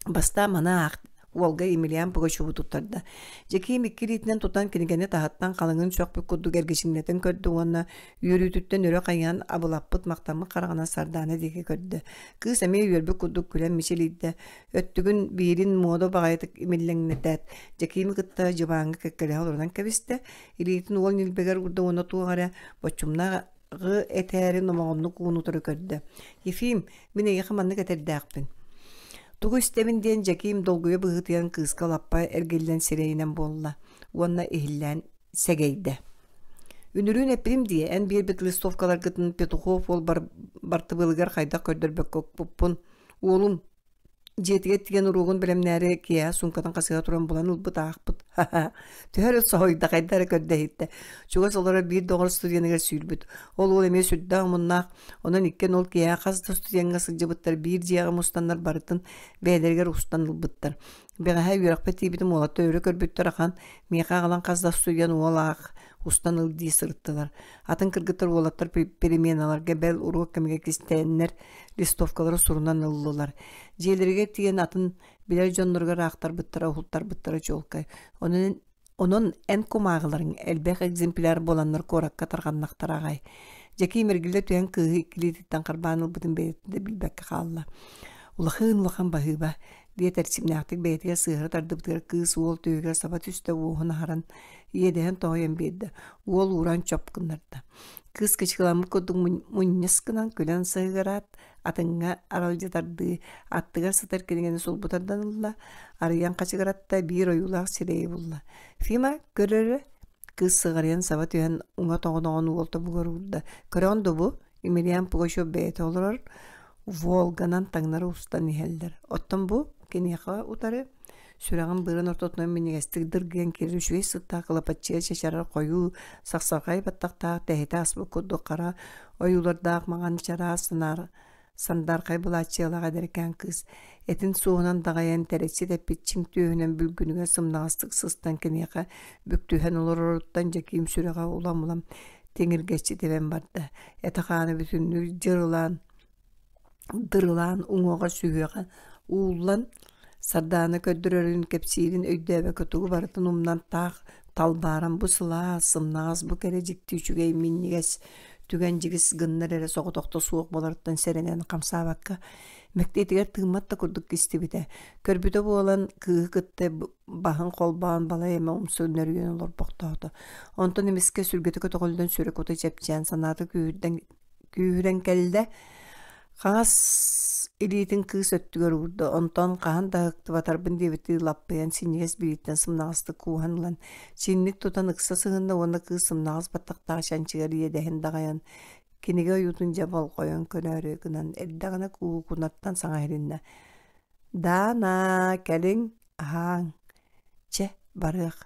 Бастаан маны аах уолга Емельян Пугачеву туттарда. Дьэкиим икки илиитинэн тутан кинигэни таһыттан халыҥын сөхпүт курдук эргичиҥнэтэн көрдө уонна үөрүүтүттэн өрө хайыһан абылаппыт махтаммыт хараҕынан Сардаана диэки көрдө. Кыыс эмиэ үөрбүт курдук күлэн мичилийдэ. Өттүгүн биирин муода баҕайытык имиллэҥнэтээт, Дьэкиими кытта дьыбааҥҥа кэккэлэһэ олорунан кэбистэ. Илиитин уол ньилбэгэр уурда уонна туох эрэ боччумнаах ҕы этээри номоҕоннук ууну утары көрдө. Ефим, мин эйиэхэ маннык этэрдээхпин. Тугу истэбин диэн Дьэкиим долгуйа быһыытыйан кыыска лаппа эргиллэн сирэйинэн буолла уонна иһиллээн сэгэйдэ. Үнүрүүн эппитим дии, эн биэрбит листовкаларгытын Петухов уол бар бартыбыалыгар хайдах көрдөрбөккө укпуппун. Уолум, Дьиэтигэр тиийэн уруогун бэлэмнээри киэһэ суумкатын хасыһа туран булан ылбыт аахпыт. Төһө эрэ соһуйда, хайда эрэ көрдө иһиттэ. Чугас олорор биир доҕор студеныгар сүүрбүт. Ол уол эмиэ сүрдээх омуннаах. Онон иккиэн ол киэһэ хас да студеҥҥа сылдьыбыттар, биир дьиэҕэ мустаннар барытын бэйэлэригэр устан ылбыттар. Бэҕэһээ үөрэхпэр тиийбитим уолаттар өрө көрбүттэр ахан, миэхэ аҕалан хас да студент уол аах устан ыл дии сырыттылар. Атын кыргыттар уолаттар переменаларга бэл уруок кэмигэр кистээннэр листовкалары сурунан ыллылар. Дьиэлэригэр тиийэн атын билэр дьонноругар аахтарбыттара, уһултарбыттара чуолкай. Онон, онон эн кумааҕыларыҥ элбэх экземпляр буоланнар куоракка тарҕаннахтара аҕай. Дьэкиим эргиллэ түһэн кыыһы икки илиититтэн харбаан ылбытын бэйэтэ да билбэккэ хаалла. Улахан-улахан баһыыба, диэт эрчимнээхтик бэйэтигэр сыһыары тардыбытыгар кыыс уол түөһүгэр саба түстэ уоһун аһаран иэдэһин тоһуйан биэрдэ. Уол ууран чоп гыннарда. Кыыс кычкыламмыт курдук мунньус гынан күлэн сыһыгыраат, атыҥҥа аралдьытардыы аттыгар сытар кинигэни сулбу тардан ылла, арыйан хачыгыратта, биир ойуулаах сирэйи булла. «Фима, көр эрэ!» Кыыс сыҕарыйан саба түһэн уҥа тоҕоноҕун уол тобугар уурда. «Көрөҕүн дуу бу?» Емельян Пугачев бэйэтэ олорор, Волганан таҥнары устан иһэллэр. Оттон бу киниэхэ утары Сүрэҕин быарын ортотунан минньигэстик дыргыйан киирэр үчүгэй сыттаах кылапаччыйа чачарар хойуу, сахсархай баттахтаах тэһитэ аспыт курдук хара ойуулардаах маҥан чараас санаар сандаархай былааччыйалаах эдэркээн кыыс этин суоһунан даҕайан тэрэччи тэппит чиҥ түөһүнэн бүлгүнүгэр сымнаҕастык сыстан киниэхэ бүк түһэн олороруттан Дьэкиим сүрэҕэ улам-улам тиҥиргэччи тэбэн барда этэ-хаана бүтүннүү дьырылаан дырылаан уҥуоҕа сүһүөҕэ ууллан Сардаана көрдөрөрүн кэпсиирин өйдөөбөккө тугу барытын умнан таах талбааран бу сылаас сымнаҕас бу кэрэ дьикти үчүгэй минньигэс түгэн дьигис гыннар эрэ соҕотохто суох буоларыттан сэрэнэн хамсаабакка мэктиэтигэр тыыммат да курдук истибитэ көрбүтэ буолан кыыһы кытта баһын холбоон балай эмэ умса нөрүйэн олорбохтоото онтон эмискэ сүргэтэ көтөҕүллэн сүрэ кута чэпчээн санаата күүһүрдэн күүһүрэн кэллэ. Хаҥас илиитин кыыс өттүгэр уурда, онтон хаһан да ыһыктыбатарбын диэбиттии лаппыйан синньигэс биилиттэн сымнаҕастык кууһан ылан, чинник тутан ыкса сыһынна уонна кыыс сымнаҕас баттахтаах чанчыгар иэдэһин даҕайан, кинигэ ойуутун дьэ болҕойон көрөөрү гынан эрдэҕинэ куукунаттан саҥа иһилиннэ: «Даана, кэлиҥ, аһааҥ» Чэ, барыах,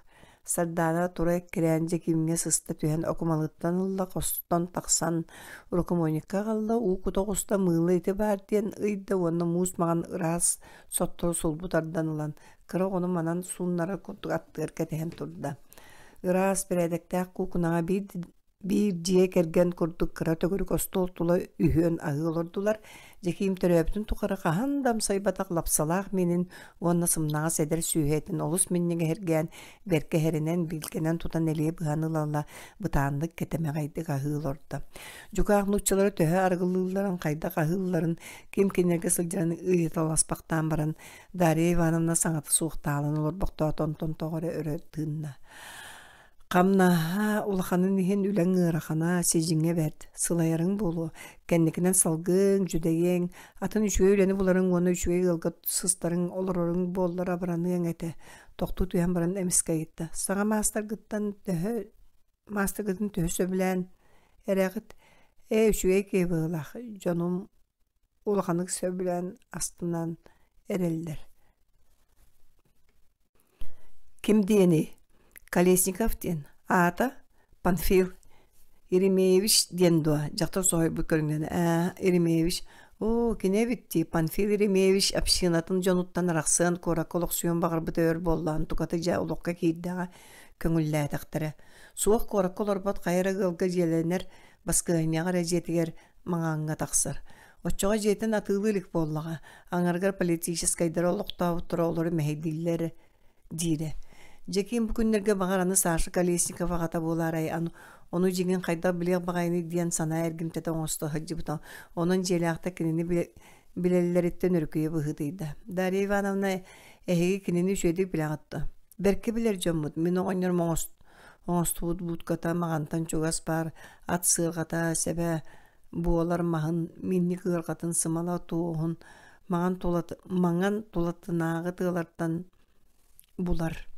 Сардаана тура эккирээн Дьэкиимҥэ сыста түһэн окумалыттан ылла, хостон тахсан рукомойникка аҕалла, уу кута оҕуста, мыыла ити баар диэн ыйда уонна муус маҥан ыраас соттору сулбу тардан ылан, кыра оҕону манан сууннарар курдук аттыгар кэтэһэн турда. Ыраас, бэрээдэктээх куукунаҕа биир Биир дьиэ кэргэн курдук кыра төгүрүк остуол тула үһүөн аһыы олордулар. Дьэкиим төрөөбүтүн тухары хаһан да амсайбатах лапсалаах миинин уонна сымнаҕас эдэр сүөһэтин олус минньигэһиргээн, бэркэ иһэринэн, билгэнэн тутан элиэ быһан ыла-ыла бытааннык кэтэмэҕэйдик аһыы олордо. Дьукаах нууччалара төһө арыгылыылларын, хайдах аһыылларын, ким кинилэргэ сылдьарын ыйыталаспахтаан баран, Дарья Ивановна саҥата суох таалан олорбохтоото, онтон тоҕо эрэ өрө тыынна. Хамнаһа улаханын иһин үлэҥ ыарахана, сидьиҥэ бэрт, сылайарыҥ буолуо, кэнникинэн салгыаҥ, дьүдэйиэҥ, атын үчүгэй үлэни буларыҥ уонна үчүгэй ыалга сыстарыҥ, олороруҥ буоллар абыраныаҥ этэ. Тохтуу түһэн баран эмискэ ыйытта: «Саҥа маастаргыттан төһө маастаргытын төһө сөбүлээн эрэҕит? Ээ, үчүгэй киһи быһыылаах, дьонум улаханнык сөбүлээн астынан эрэллэр Ким диэний? Колесников диэн. Аата? Панфил Еремеевич диэн дуо? Дьахтар соһуйбут көрүҥнэнэ. Ээ, Еремеевич. Оо, кини эбит дии. Панфил Еремеевич общинатын дьонуттан арахсыан, куоракка олохсуйуон баҕарбыта өр буоллаҕын туката дьэ олоххо киирдэҕэ, көҥүллээтэхтэрэ. Суох куоракка олорбот хайа эрэ ыалга дьиэлэнэр, баскыһыанньаҕа эрэ дьиэтигэр Маҥааҥҥа тахсар. Оччоҕо дьиэтин атыылыы илик буоллаҕа, аҥарыгар политическайдары олохтообуттара олору мэһэйдииллэр диирэ. Дьэкиим бу күннэргэ баҕар аны Саша Колесников аҕата буолаарай, ону дьиҥин хайдах билиэх баҕайыный диэн санаа эргимтэтэ оҥосто сылдьыбыта. Онон дьиэлээхтэр кинини билэллэриттэн өрүкүйэ быһыытыйда. Дарья Ивановна, эһиги кинини үчүгэйдик билэҕит дуо? Бэркэ билэр дьоммут, мин оҕонньорум оҥостубут буутката маҕантан чугас баар ат сыарҕата, сэбэ буолар маһын, минньик ыарҕатын сымала туоһун маҥан тулат, маҥан тулатынааҕы тыалартан булар.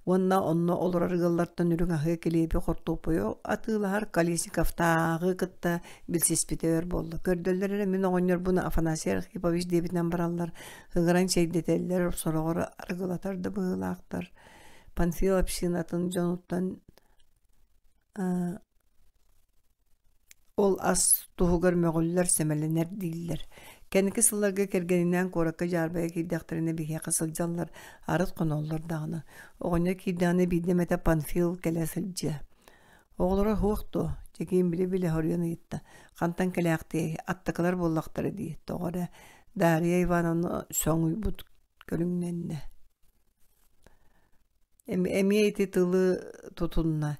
Уонна онно олорор ыаллартан үрүҥ аһыы килиэби хортуоппуйу атыылаһар Колесниковтааҕы кытта билсиспитэ өр буолла. Көрдөллөр эрэ мин оҕонньорбун Афанасий Архипович диэбитинэн бараллар, ыҥыран чэйдэтэллэр, сороҕор арыгылатар да быһыылаахтар. Панфил общинатын дьонуттан Ол ас туһугар мөҕүллэр, сэмэлэнэр дииллэр. Кэнники сылларга кэргэнинээн куоракка дьаарбайа киирдэхтэринэ биһиэхэ сылдьаллар, арыт хоноллор даҕаны. Оҕонньор киирдэҕинэ биирдэ эмэтэ Панфил кэлэ сылдьыа. Оҕолоро суох дуо? Дьэкиим билэ-билэ соруйан ыйытта. Хантан кэлээхтиэй, аттакылар буоллахтара дии, тоҕо эрэ Дарья Ивановна соҥуйбут көрүҥнэннэ. Эмиэ ити тылы тутунна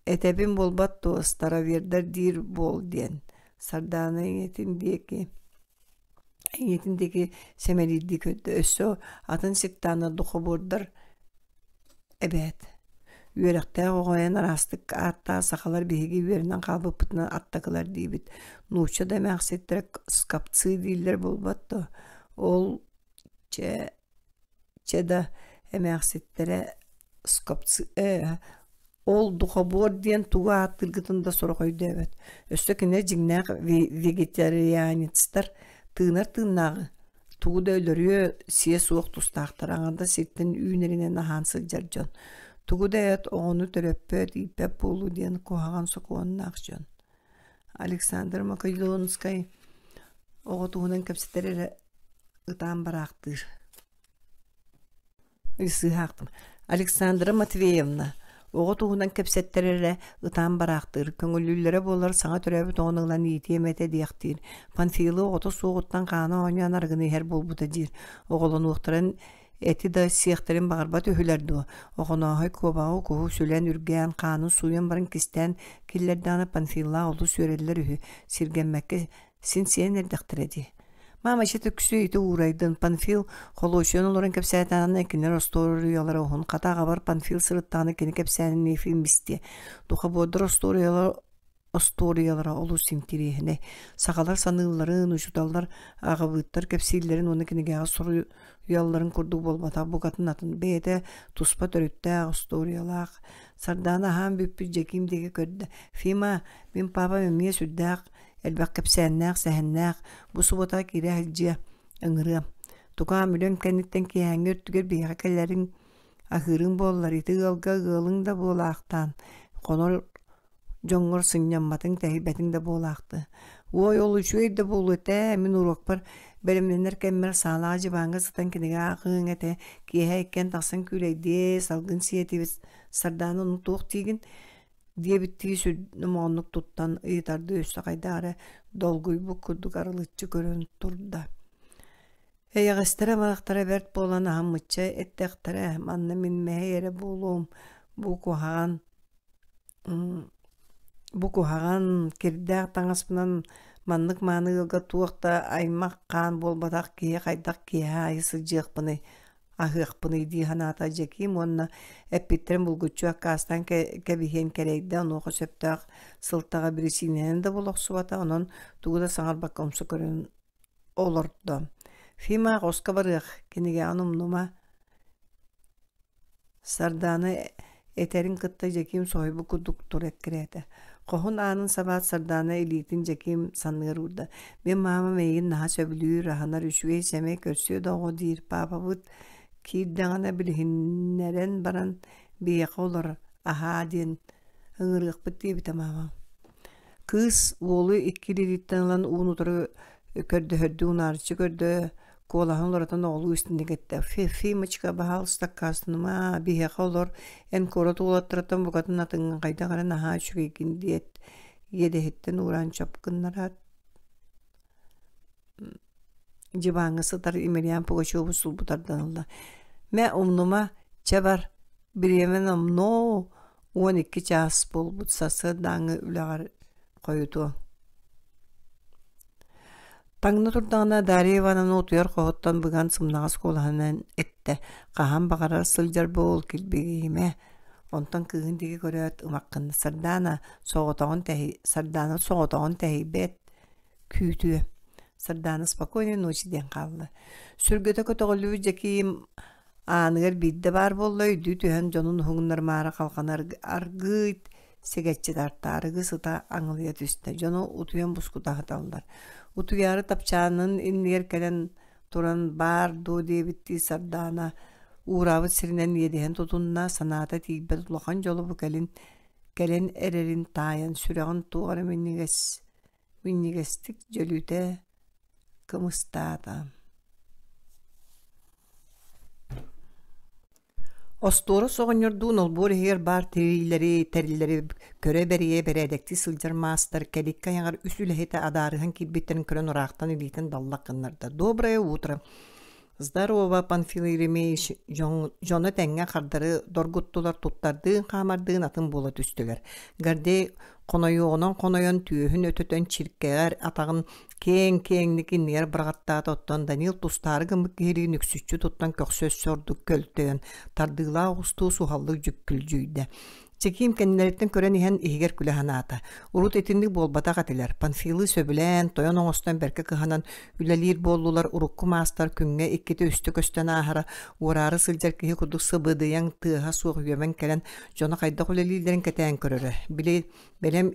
Этэбин буолбат дуо, старовердар диир буол диэн, Сардаана ийэтин диэки ийэтин диэки сэмэлиирдии көрдө, өссө атын сектаннар духобуордар эбээт Үөрэхтээх оҕо эн араастык ааттаах сахалар биһиги үөрэнэн хаалбыппытынан аттакылар диибит, нуучча да эмээхситтэрэ скопцы дииллэр буолбат дуо, ол чэ Чэ да, эмээхситтэрэ скопцы ээ, ол духобуор диэн тугу ааттыыргытын да сорох өйдөөбөт. Өссө кинилэр дьиҥнээх вегетарианецтар, тыынар тыыннааҕы, тугу да өлөрүө, сиэ суох тустаахтар, аҥардас сиртэн үүнэринэн аһаан сылдьар дьон. Тугу да эт, оҕону төрөппөт, ииппэт буолуу диэн куһаҕан сокуоннаах дьон. Александр Македонскай оҕо туһунан кэпсэтэр эрэ ытаан бараахтыыр. Сыыһаахтым. Александра Матвеевна оҕо туһунан кэпсэттэр эрэ ытаан бараахтыыр, көҥүллүүллэрэ буоллар саҥа төрөөбүт оҕону ылан иитиэм этэ диэхтиир. Панфилы оҕото суоҕуттан хаана оонньоон арыгыны иһэр буолбута диир. Оҕолонуохтарын эти да сиэхтэрин баҕарбат үһүлэр дуо? Оҕонооһой куобаҕы куһу сүлэн үргээн, хаанын сууйан баран кистээн киллэрдэҕинэ Панфиллаах олус үөрэллэр үһү, сиргэммэккэ син сиэн эрдэхтэрэ дии. Маама ичи түксү ити уурайдын Панфил холуочуйан олорон кэпсээтэҕинэ кинилэр остуоруйалара уһун хата аҕабар Панфил сырыттаҕына кини кэпсээнин Ефим истиэ. Духобуордар остуоруйалара Остуоруйалара олус интириэһинэй. Сахалар саныылларын, учууталлар, аҕабыыттар кэпсииллэрин уонна кинигэҕэ суруйалларын курдук буолбатах, букатын атын, бэйэтэ туспа төрүттээх, остуоруйалаах. Сардаана аһаан бүппүт Дьэкиим диэки көрдө: «Фима, мин паапам эмиэ сүрдээх элбэх кэпсээннээх, сэһэннээх, бу субуотаҕа киирэ сылдьыа, ыҥырыам. Тукаам үлэм кэнниттэн киэһээҥҥи өттүгэр биһиэхэ кэлэриҥ, аһыырыҥ буоллар, ити ыалга ыалыҥ да буолаахтаан, хонор дьоҥҥор сынньамматыҥ, тэһийбэтиҥ да буолаахтыы. Уой, ол үчүгэй да буолуо этэ, мин уруокпар бэлэмнэнэр кэммэр саалаҕа дьыбааҥҥа сытан кинигэ ааҕыаҥ этэ, киэһэ иккиэн тахсан күүлэйдиэ, салгын сиэтибит, Сардаана ону туох диигин диэбиттии сүрдүмооннук туттан ыйытардыы өссө хайдах эрэ долгуйбут курдук арылыччы көрөн турда. Эйэҕэстэрэ амарахтара бэрт буолан аһыммычча эттэхтэрэ, манна мин мэһэй эрэ буолуом, бу куһаҕан Бу куһаҕан, кирдээх таҥаспынан маннык мааны ыалга туох да аймах-хаан буолбатах киһи хайдах киэһэ аайы сылдьыахпыный, аһыахпыный дии санаата Дьэкиим уонна эппиттэрин булгуччу аккаастаан кэбиһиэн кэрэйдэ, онуоха сөптөөх сылтаҕа биричиинэнэн да буола охсубата, онон тугу да саҥарбакка умса көрөн олордо. «Фима, хоско барыах, кинигэҕин умнума» Сардаана этэрин кытта Дьэкиим соһуйбут курдук тура эккирээтэ. Хоһун аанын сабаат Сардаана илиитин Дьэкиим санныгар уурда. «Мин маамам эйигин наһаа сөбүлүүр, аһынар, үчүгэй, сэмэй, көрсүө да оҕо диир. Паапабыт киирдэҕинэ билиһиннэрэн баран биһиэхэ олор, аһаа диэн ыҥырыахпыт диэбитэ маамам. Кыыс уолу икки илиититтэн ылан уун-утары көрдөһөрдүү унаарыччы көрдө, куолаһын уларытан оҕолуу истинник эттэ: «Фимочка, баһаалыста аккаастаныма, биһиэхэ олор, эн куорат уолаттарыттан букатын атыҥҥын хайдах эрэ наһаа үчүгэйгин» диэт, иэдэһиттэн уураан чоп гыннараат, дьыбааҥҥа сытар Емельян Пугачеву сулбу тардан ылла: «Мэ, умнума, чэ бар, бириэмэ номнуо 12 чаас буолбут, сарсыардааҥҥы үлэҕэр хойутуо». Таҥна турдаҕына Дарья Ивановна утуйар хоһуттан быган сымнаҕас куолаһынан эттэ: «Хаһан баҕарар сылдьар буол, килбигийимэ». Онтон кыыһын диэки көрөөт ымаххынна: «Сардаана соҕотоҕун тэһий, Сардаана соҕотоҕун тэһийбэт, күүтүө. Сардаана спокойной ночи диэн хаалла. Сүргэтэ көтөҕүллүбүт Дьэкиим ааныгар биирдэ баар буолла, өйдүү түһэн дьонун уһугуннарымаары халҕаны аргыый сэгэччи тарта, арыгы сыта аҥылыйа түстэ. Дьону утуйан бускута аһаталлар. Утуйаары тапчаанын иннигэр кэлэн туран баар дуо диэбиттии Сардаана уураабыт сиринэн иэдэһин тутунна, санаата тиийбэт улахан дьолу бу кэлин кэлэн эрэрин таайан сүрэҕин туох эрэ минньигэс минньигэстик дьөлүтэ кымыстаата. Остуорас оҕонньордуун олбуор иһигэр баар тириилэри, тэриллэри көрө-бэрийэ бэрээдэктии сылдьар маастар кэликкэ айаҕар үс үлэһитэ адаарыһан киирбиттэрин көрөн ыраахтан илиитин даллах гыннарда. «Доброе утро!» Здорово, Панфил Еремеевич, дьоно тэҥҥэ хардары доргуттулар, туттардыын, хаамардыын атын буола түстүлэр. Гордей хонойуоҕунан хонойон түөһүн өтөтөн чиркэҕэр атаҕын киэҥ-киэҥник иннигэр быраҕаттаата, оттон Данил тустаары гыммыт киһилии нүксүччү туттан көхсө өссө ордук көлтөйөн, тардыылаах оҕустуу суһаллык дьүккүлдьүйдэ. Чеким кэннилэриттэн көрөн иһэн иһигэр күлэ санаата. Урут итинник буолбатах этилэр. Панфилы сөбүлээн, тойон оҥостон бэркэ кыһанан үлэлиир буоллулар. Урукку маастар күҥҥэ иккитэ-үстэ көстөн ааһара, уораары сылдьар киһи курдук сыбыдыйан, тыаһа суох үөмэн кэлэн, дьоно хайдах үлэлииллэрин кэтээн көрөрө. Били бэлэм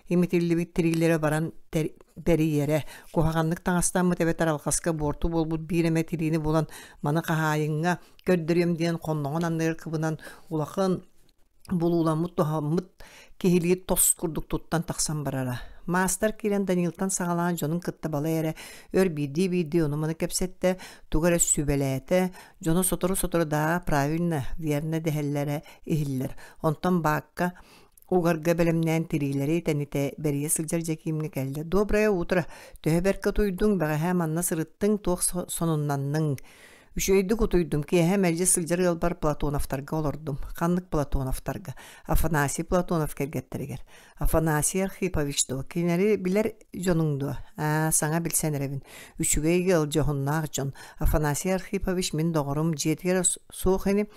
имитиллибит тириилэрэ баран бэрийэрэ. Куһаҕаннык таҥастаммыт эбэтэр алҕаска буорту буолбут биир эмэ тириини булан, маны хаһаайыҥҥа көрдөрүөм диэн хонноҕун анныгар кыбынан улахан булууламмыт туһаммыт киһилии тос курдук туттан тахсан барара. Маастар киирэн Данилтан саҕалаан дьонун кытта балай эрэ өр биирдии-биирдии ону-маны кэпсэттэ, тугу эрэ сүбэлээтэ, дьоно сотору-сотору да правильно, верно дэһэллэрэ иһиллэр. Онтон баакка угарга бэлэмнээн тириилэри тэнитэ бэрийэ сылдьар Дьэкиимҥэ кэллэ. «Доброе утро! Төһө бэркэ утуйдуҥ, бэҕэһээ манна сырыттыҥ, туох сонуннанныҥ?» Үчүгэйдик утуйдум, киэһэ мэлдьи сылдьар ыалбар Платоновтарга олордум. Ханнык Платоновтарга? Афанасий Платонов кэргэттэригэр. Афанасий Архипович дуо? Кинилэри билэр дьонуҥ дуо? Аа, саҥа билсэн эрэбин. Үчүгэй ыал, дьоһуннаах дьон. Афанасий Архипович мин доҕорум, дьиэтигэр суох ини.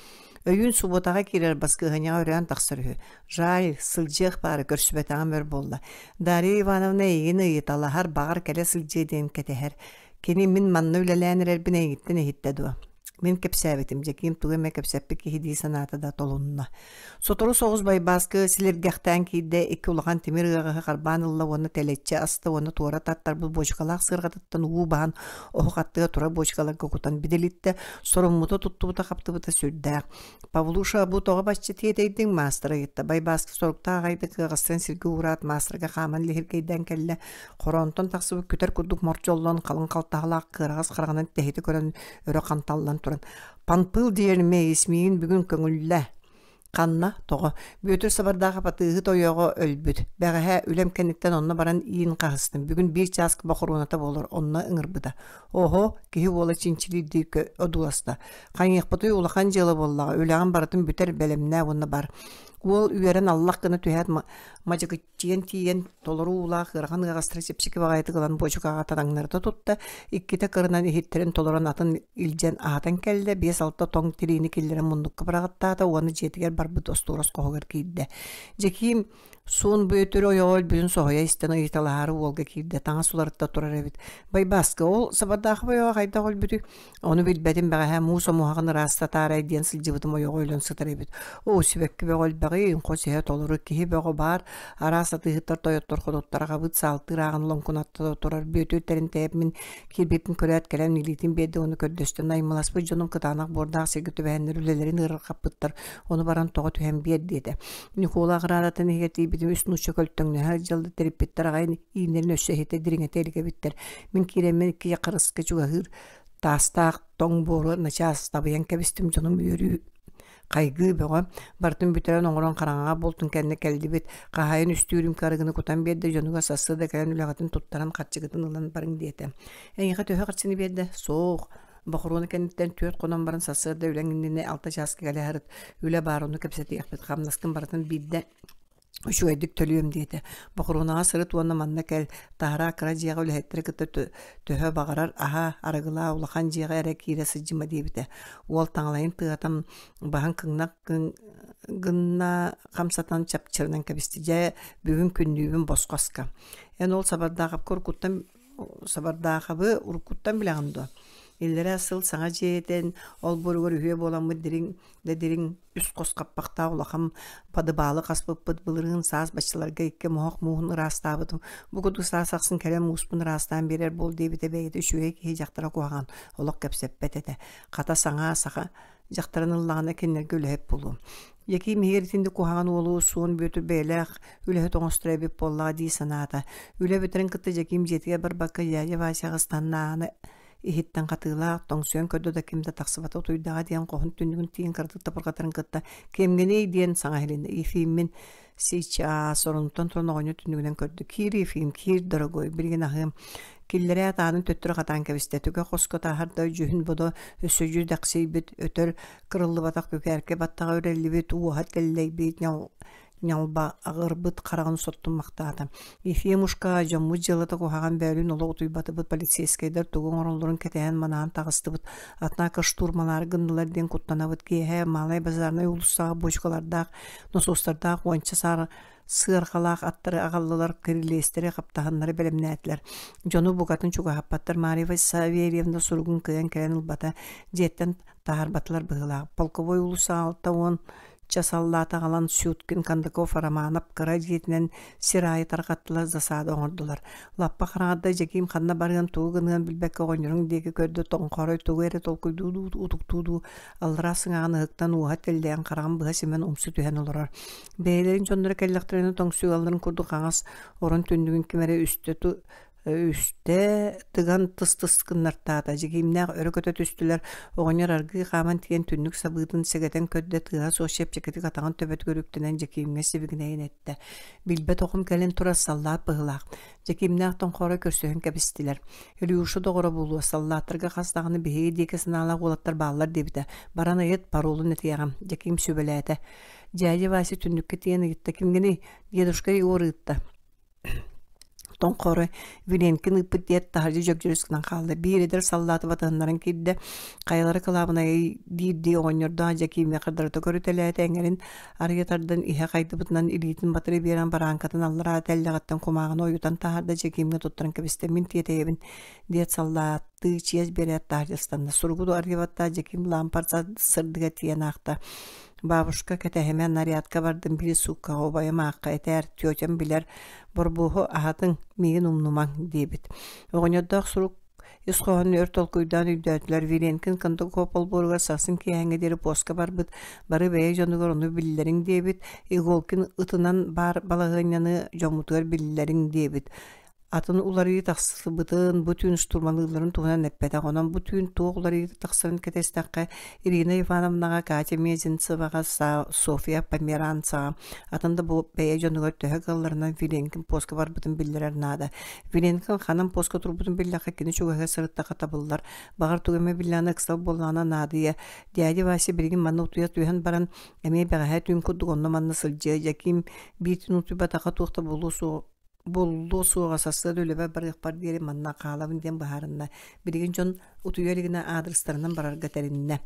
Өйүүн субуотаҕа киирэр баскыһыанньаҕа өрөөн тахсар үһү. Жаль, сылдьыах баара көрсүбэтэҕим өр буолла. Дарья Ивановна эйигин ыйыталаһар, баҕар кэлэ сылдьыа диэн кэтэһэр. Кини мин манна үлэлээн эрэрбин эйигиттэн иһиттэ дуо? Мин кэпсээбитим, Дьэкиим тугу эмэ кэпсэппит киһи дии санаата да толунна. Сотору соҕус Байбааскы силиргэхтээн киирдэ, икки улахан тимир ыаҕаһы харбаан ылла уонна тэлэччи аста уонна туора таттарбыт буочукалаах сыарҕатыттан уу баһан оһох аттыгар турар буочукаларга кутан бидилиттэ, соруммута туттубута-хаптыбыта сүрдээх. Павлуша, бу тоҕо бачча тиэтэйдиҥ? маастар ыйытта. Байбааскы соруктаах аҕайдык ыаҕастарын сиргэ уураат, маастарга хааман лиһиргэйдээн кэллэ. Хороонтон тахсыбыт күтэр курдук мордьоллон, халыҥ халтаһалаах кыараҕас хараҕынан тэһитэ көрөн өрө ханталлан туран «Панпыл диэримэ миигин бүгүн көҥүллээ» Ханна? Тоҕо? Бүөтүр Сабардаахап атыыһыт ойоҕо өлбүт. Бэҕэһээ үлэм кэнниттэн онно баран иин хаһыстым. Бүгүн биир чааска бохоруоната буолар, онно ыҥырбыта. Оһо, киһи уола чинчилиирдии одууласта. Хайыахпытый улахан дьыала буоллаҕа, үлэҕин барытын бүтэр, бэлэмнээ уонна бар. Уол үөрэн аллах гына түһээт мадьыгыччы Чиэн тиийэн, толору уулаах ыарахан ыаҕастары чэпчэки баҕайытык ылан буочукаҕа тараҥнарыта тутта, иккитэ кырынан иһиттэрин толорон атын илдьэн аһатан кэллэ, биэс-алта тоҥ тириини киллэрэн муннукка быраҕаттаата уонна дьиэтигэр барбыт остуорас хоһугар киирдэ. Дьэкиим суон Бүөтүр ойоҕо өлбүтүн соһуйа истэн ыйыталаһаары уолга киирдэ, таҥас уларытта турар эбит. Байбааска, ол Сабардаахап ойоҕо хайдах өлбүтүй? Ону билбэтим бэҕэһээ муус омуһаҕын ыраастатаарай диэн сылдьыбытым ойоҕо өлөн сытар эбит. Оо, сибэкки бөҕө элбэҕий, хос иһэ толору киһи бөҕө баар, араас атыыһыттар тойоттор хотуттар аҕабыт саалтыыр ааҕын лоҥкунатта турар Бүөтүр тэринтэйэп мин киирбиппин көрөөт кэлэн илиитин биэрдэ уонна көрдөстө наймыласпыт дьонум кытаанах буордаах сиргэ түбэһэннэр үлэлэрин ыарырҕаппыттар, ону баран тоҕо түһэн биэр диэтэ. Ньукуола аҕыраадатын иһигэр тиийбитим үс нуучча көлтөҥнөһө дьалла тэриппиттэр аҕай ииннэрин өссө иһитэ дириҥэтэ илик эбиттэр. Мин киирэммин икки харыска чугаһыыр таастаах тоҥ буору начаас табыйан кэбистим дьонум үөрүү хайгыы бөҕө барытын бүтэрэн оҥорон хараҥаҕа буолтун кэннэ кэллибит хаһаайын үстүү үрүүмкэ арыгыны кутан биэрдэ дьонугар сарсыарда кэлэн үлэҕитин туттаран харчыгытын ылан барыҥ диэтэ эйиэхэ төһө харчыны биэрдэ суох бохоруона кэнниттэн түөрт хонон баран сарсыарда үлэҥ иннинэ алта чааска кэлэ сырыт үлэ баар ону кэпсэтиэхпит хамнаскын барытын биирдэ үчүгэйдик төлүөм диэтэ. Бохоруонаҕа сырыт уонна манна кэл, таһараа кыра дьиэҕэ үлэһиттэри кытта төһө баҕарар аһаа, арыгылаа, улахан дьиэҕэ эрэ киирэ сылдьыма диэбитэ. Уол таҥалайын тыатан баһын кыҥнах гынна хамсатан чапчырынан кэбистэ. Дьэ, бүгүн күннүүбүн босхо аска. Эн ол Сабардаахапка уруккуттан Сабардаахабы уруккуттан билэҕин дуо? Иллэрээ сыл саҥа дьиэтин олбуоругар үһүө буоламмыт дириҥ да дириҥ үс хос хаппахтаах улахан падыбаалы хаспыппыт былырыын саас баччаларга икки моһох мууһун ыраастаабытым бу курдук саас ахсын кэлэн мууспун ыраастаан биэрэр буол диэбитэ бэйэтэ үчүгэй киһи дьахтара куһаҕан олох кэпсэппэт этэ хата саҥа саха дьахтарын ыллаҕына кинилэргэ үлэһит буолуом Яким иһигэр итинник куһаҕан уолу Суон Бүөтүр бэйэлээх үлэһит оҥостор эбит буоллаҕа дии санаата. Үлэ бүтэрин кытта Дьэкиим дьиэтигэр барбакка дядя Васяҕа ыстаннааҕына иһиттэн хатыылаах, тоҥсуйан көрдө да ким да тахсыбата утуйдаҕа диэн хоһун түннүгүн тиийэн кыратык тапырҕатарын кытта «Кимҥиний?» диэн саҥа иһилиннэ. Ефиммин сейчас оронуттан туран оҕонньор түннүгүнэн көрдө. «Киир, Ефим, киир, дорогой, билигин аһыам». Киллэрээт аанын төттөрү хатаан кэбистэ. Түгэх хоско тааһар да дьүһүн-бодо өссө дьүдэхсийбит, өтөр кырыллыбатах күкээркэ баттаҕа үрэллибит, уоһа тэллэйбит, ньалба аҕырбыт хараҕын соттуммахтаата. Ефимушка, дьоммут дьыалата куһаҕан бөөлүүн олох утуйбатыбыт, полицейскайдар тугу оҥороллорун кэтэһэн манаан таҕыстыбыт. Однако штурмалаары гыннылар диэн куттанабыт. Киэһэ Малай Базарнай уулуссаҕа буочукалардаах, носуостардаах уонча саар сыарҕалаах аттары аҕаллылар, кирилиэстэри, хаптаһыннары бэлэмнээтилэр. Дьону букатын чугаһаппаттар. Марья Савельевна суругун кыайан кэлэн ылбата. Дьиэттэн таһаарбатылар быһыылаах. Полковой уулусса 60 ча саллаат аҕалан Сюткин, Кондаков, Романов кыра дьиэтинэн сир аайы тарҕаттылар, засада оҥордулар. Лаппа хараҥарда Дьэкиим ханна барыан, тугу гыныан билбэккэ оҕонньорун диэки көрдө, тоҥхорой тугу эрэ толкуйдуу дуу, утуктуу дуу, аллараа сыҥааҕын ыһыктан уоһа тэллэйэн хараҕын быһа симэн умсу түһэн олорор. Бэйэлэрин дьонноро кэллэхтэринэ тоҥсуйалларын курдук хаҥас орон түннүгүн ким эрэ үстэ үстэ тыган тыс-тыс гыннартаата, дьигиимнээх өрө көтө түстүлэр, оҕонньор аргыый хааман тиийэн түннүк сабыытын сэгэтэн көрдө, тыаһа суох чэпчэкитик атаҕын төбөтүгэр үктэнэн Дьэкиимҥэ сибигинэйэн эттэ: «Билбэт оҕом кэлэн турар саллаат быһыылаах». Дьэкиимнээх тоҥхоро көрсүһэн кэбистилэр. «Илюша доҕоро буолуо, саллааттарга хас даҕаны биһиги диэки санаалаах уолаттар бааллар» диэбитэ. «Баран ыйыт, паролун этиэҕим», Дьэкиим сүбэлээтэ. Дьээдьэ Вася түннүккэ тиийэн ыйытта: «Кимҥиний?» Дедушка Егор ыытта. Тоҥхоро Виленкин ыыппыт диэт таһырдьа дьөгдьөрүс гынан хаалла. Биир эдэр саллааты батыһыннаран киирдэ. Хайалара кылаабынайый диирдии оҕонньордоох Дьэкиимҥэ хардарыта көрүтэлээтэ, эҥэрин арыйа тардан иһэ хайдыбытынан илиитин батары биэрэн барааҥкатын аллараа тэллэҕиттэн кумааҕыны ойутан таһаарда Дьэкиимҥэ туттаран кэбистэ. Мин тиэтэйэбин диэт саллааттыы чиэс биэрээт таһырдьа ыстанна. Суругу арыйа баттаат Дьэкиим лаампар сырдыга тиийэн аахта. Бабушка кэтэһимэ нарядка бардым биир сууккаҕа убайым аахха этээр тетям билэр Борбуоһу аһатыҥ, миигин умнумаҥ диэбит. Оҕонньордоох сурук ис хоһоонун өр толкуйдаан өйдөөтүлэр. Виленкин Кондаков олбуоругар сарсын киэһээҥҥэ диэри поска барбыт, бары бэйэ дьонугар ону биллэриҥ диэбит, Иголкин ытынан баар балаһыанньаны дьоммутугар биллэриҥ диэбит. Атын уларыйыы тахсыбытын, бу түүн штурмалыылларын туһунан эппэтэх. Онон бу түүн туох уларыйыы тахсарын кэтэстэххэ, Ирина Ивановнаҕа, Катя Мезенцеваҕа, Софья Померанцеҕа, атын да бу бэйэ дьонугар төһө кыалларынан Виленкин поска барбытын биллэрэр наада. Виленкин ханан поска турбутун биллэххэ, кини чугаһыгар сырыттахха табыллар. Баҕар тугу эмэ биллэҕинэ ыксал буоллаҕына наадыйа. Дядя Вася билигин манна утуйа түһэн баран, эмиэ бэҕэһээ түүн курдук онно-манна сылдьыа. Дьэкиим биир түүн утуйбатахха туох да буолуо суоҕа Буллуо суоҕа сарсыарда үлэбэр барыахпар диэри манна хаалабын диэн быһаарынна. Билигин дьон утуйа илигинэ аадырыстарынан барарга тэриннэ.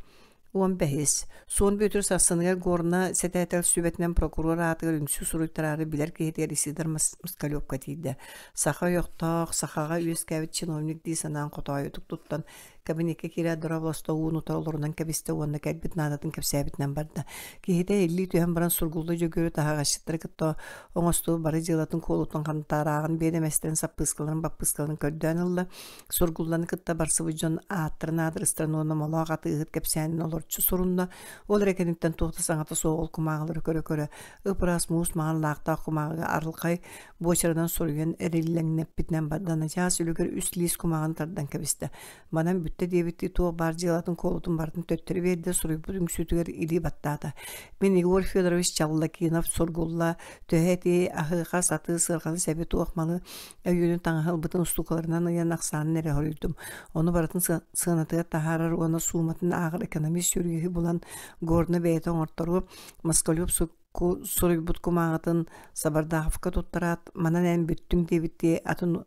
15. Суон Бүөтүр сарсыныгар Горна сэтээтэл сүбэтинэн прокурор аатыгар үҥсүү суруйтараары билэр киһитигэр Исидор Москалевка тиийдэ. Саха ойохтоох, сахаҕа үөскээбит чиновник дии санаан хотоойутук туттан Кабинекка киирээт дорооболосто уун утары олорунан кэбистэ уонна кэлбит наадатын кэпсээбитинэн барда. Киһитэ иллии түһэн баран Сургулла Дьөгүөрү таһаҕасчыттары кытта оҥостубут бары дьыалатын куолутун хантаарааҕын биэдэмэстэрин саппыыскаларын баппыыскаларын көрдөөн ылла. Сургулланы кытта барсыбыт дьон ааттарын аадырыстарын уонна молоох атыыһыт кэпсээнин олорчу сурунна. Ол эрэ кэнниттэн туох да саҥата суох ол кумааҕылары көрө-көрө ып-ыраас муус маҥан лаахтаах кумааҕыга арылхай буочарынан суруйан эриллэҥнэппитинэн барда начаас үлүгэр үс лиис кумааҕыны тардан кэбистэ. Манан бүттэ диэбиттии туох баар дьыалатын куолутун барытын төттөрү биэрдэ суруйбут үҥсүүтүгэр илии баттаата. Мин Егор Федорович Чаллакинов Сургулла төһө эти аһыыха сатыы сыарҕаны сэби туох малы өйүнүн таҥаһы ылбытын устуукаларынан ыйан ахсаанын эрэ хоруйдум. Ону барытын сыанатыгар таһаарар уонна сууматын ааҕар экономист юриһы булан Горно бэйэтэ оҥорторуо Москалев суруйбут кумааҕытын Сабардааховка туттараат, манан эн бүттүҥ диэбиттии атын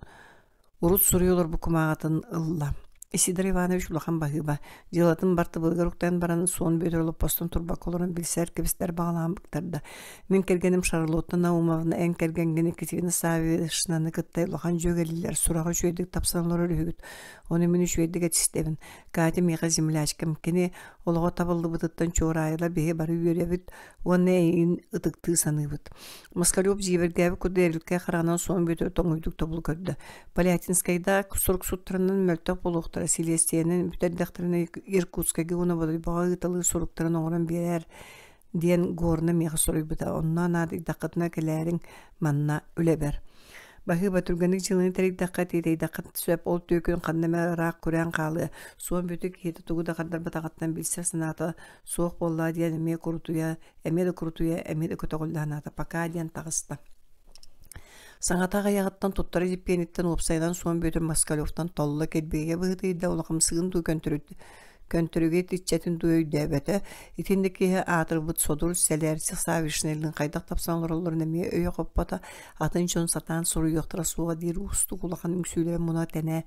урут суруйа олорбут кумааҕытын ылла. Исидор Иванович улахан баһыыба, дьыалатын бартыбылыгар уктайан баран суон Бүөтүр олоппостон турбакка олорон билсэр кэбистэр баҕалаан быктарда. Мин кэргэним Шарлотта Наумовна эн кэргэҥҥин Екатерина Саввишнаны кытта улахан дьүөгэлиилэр, сураҕа үчүгэйдик тапсан олорор үһүгүт. Ону мин үчүгэйдик этистэбин. Катя миэхэ землячкам. Кини олоҕо табыллыбытыттан чуораайылар биһи бары үөрэбит уонна эйигин ытыктыы саныыбыт. Москалев дьиибэргээбит курдук эрилкэй хараҕынан суон Бүөтүр тоҥуйдук тобулу көрдө. Полятинскайдаах сурук суттарынан мөлтөх буолуохтара силиэстийэнэн бүтэрдэхтэринэ Иркутскайга уонна Бодойбоҕо ыыталыыр суруктарын оҥорон биэрээр диэн Горна миэхэ суруйбута. Онно наадыйдаххытына кэлээриҥ манна үлэбэр. Баһыыба түргэнник дьыаланы тэрийдэххэ, тиэтэйдэххэ сөп, ол түөкүн ханна эмэ ыраах күрээн хаалыа. Суон Бүөтүр киһитэ тугу да хардарбатаҕыттан билсэр санаата суох буолла диэн эмиэ курутуйа, эмиэ да курутуйа, эмиэ да көтөҕүллэ санаата. Пока диэн таҕыста. Саҥата аҕыйаҕыттан туттара дьиппиэниттэн уопсайынан Суон Бүөтүр Москалевтан толло кирбиигэ быһыытыйда улахамсыгын дуу көнтөрүгэ итиччэтин дуу өйдөөбөтө. Итинник киһи аатырбыт содур сэлээрсих Савишнеллин хайдах тапсан олороллорун эмиэ өйө хоппото, атын дьон сатаан суруйуохтара суоҕа диир уустук улахан үҥсүүлэрэ муна тэнэ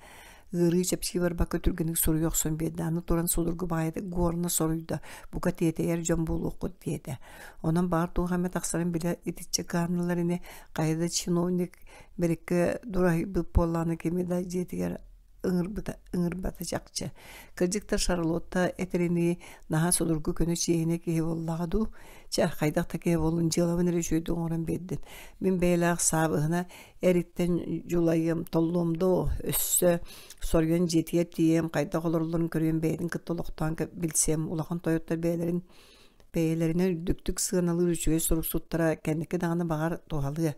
ыарыы чэпчии барбакка түргэнник суруйа охсон биэрдэ. Аны туран судургу баҕайытык Горна соруйда, бука тиэтэйэр дьон буолуоххут диэтэ. Онон баҕар туох эмэ тахсарын билэ итиччэ кыһаннылар ини, хайа да чиновник бэриккэ дураһыйбыт буоллаҕына кими да дьиэтигэр ыҥырбыта ыҥырбата чахчы. Кырдьык да Шарлотта этэринии наһаа судургу көнө чиэһинэй киһи буоллаҕа дуу? Чэ, хайдах да киһи буоллун, дьыалабын эрэ үчүгэйдик оҥорон биэрдин. Мин бэйэлээх саабыһына эриттэн дьулайыам, толлуом доо, өссө соруйан дьиэтигэр тиийиэм, хайдах олороллорун көрүөм, бэйэтин кытта олохтоон билсиэм, улахан тойоттор бэйэлэрин бэйэлэринэн үрдүктүк сыаналыыр үчүгэй суруксуттара кэнники даҕаны баҕар туһалыа.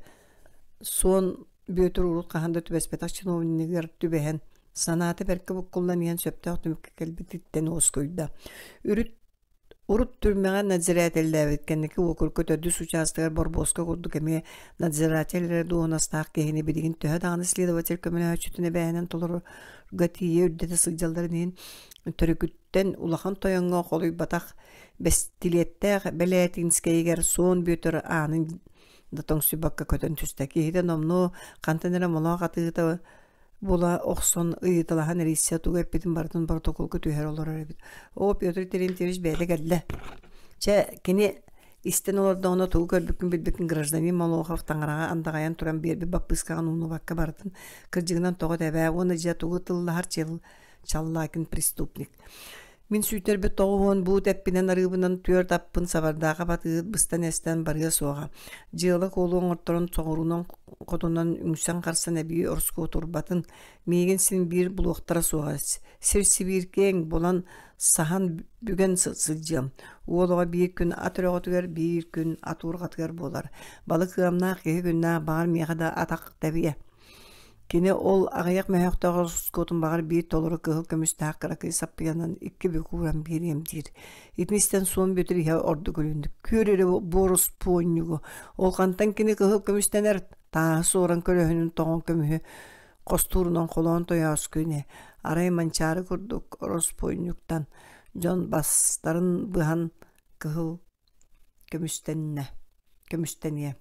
Суон Бүөтүр урут хаһан да түбэспэтэх чиновнигар түбэһэн, санаата бэркэ буккуллан иһэн сөптөөх түмүккэ кэлбититтэн уоскуйда. Үрүт Урут түрмэҕэ надзирателлээбит кэнники уокурукка төрдүс учаастагар борбуоска курдук эмиэ надзиратель эрэ дуоһунастаах киһини билигин төһө даҕаны следователь көмөлөһөөччүтүн эбээһинэн толорорго тиийэ үрдэтэ сылдьалларын иһин төрүкүттэн улахан тойоҥҥо холуйбатах бэстилиэттээх Бэлээтинскэйигэр Суон Бүөтүр аанын да тоҥсуйбакка көтөн түстэ. Киһитэ номнуо хантан эрэ молоох атыыта була охсон ыйыталаһан эрийсэ тугу эппитин барытын боротокуолга түһэрэ олорор эбит. Оо, Петр Терентьевич бэйэтэ кэллэ. Чэ, кини истэн олордоҕуна тугу көрбүккүн билбиккин гражданин Молохов таҥараҕа андаҕайан туран биэрбит баппыыскаҕын умнубакка барытын кырдьыгынан тоҕо тэбээ уонна дьэ тугу тыллаһар Чаллакин преступник. Мин сүүйтэрбит 90 буут эппинэн арыыбынан түөрт аппын сабардаахап атыыһыт быстан-эстэн барыа суоҕа. Дьыала-куолу оҥорторон соҕуруунан хотунан үҥсэн-харсан эбии ороскуотурбатын, миигин син биир булуохтара суоҕа. Сир-сибиир киэҥ, булан, саһан бүгэн сылдьыам. Уол оҕо биир күн ат өрөҕөтүгэр, биир күн ат уурҕатыгар буолар. Балык ыамнаах киһи күннээх баҕар миэхэ да атах тэбиэ. Кини ол аҕыйах мөһөөхтөөх ороскуотун баҕар биир толору кыһыл көмүстээх кыракый саппыйанан икки бүк ууран биэриэм диир. Итини истэн суон Бүөтүр иһэ ордук үлүндүк. Күөр эрэ буоруспуонньугу. Ол хантан кини кыһыл көмүстэнэр тааһы суоран көлөһүнүн тоҕон көмүһү хостуурунан холоон тойооску ини. Арай манчаары курдук ороспуонньуктан дьон бастарын быһан кыһыл көмүстэннэ көмүстэниэ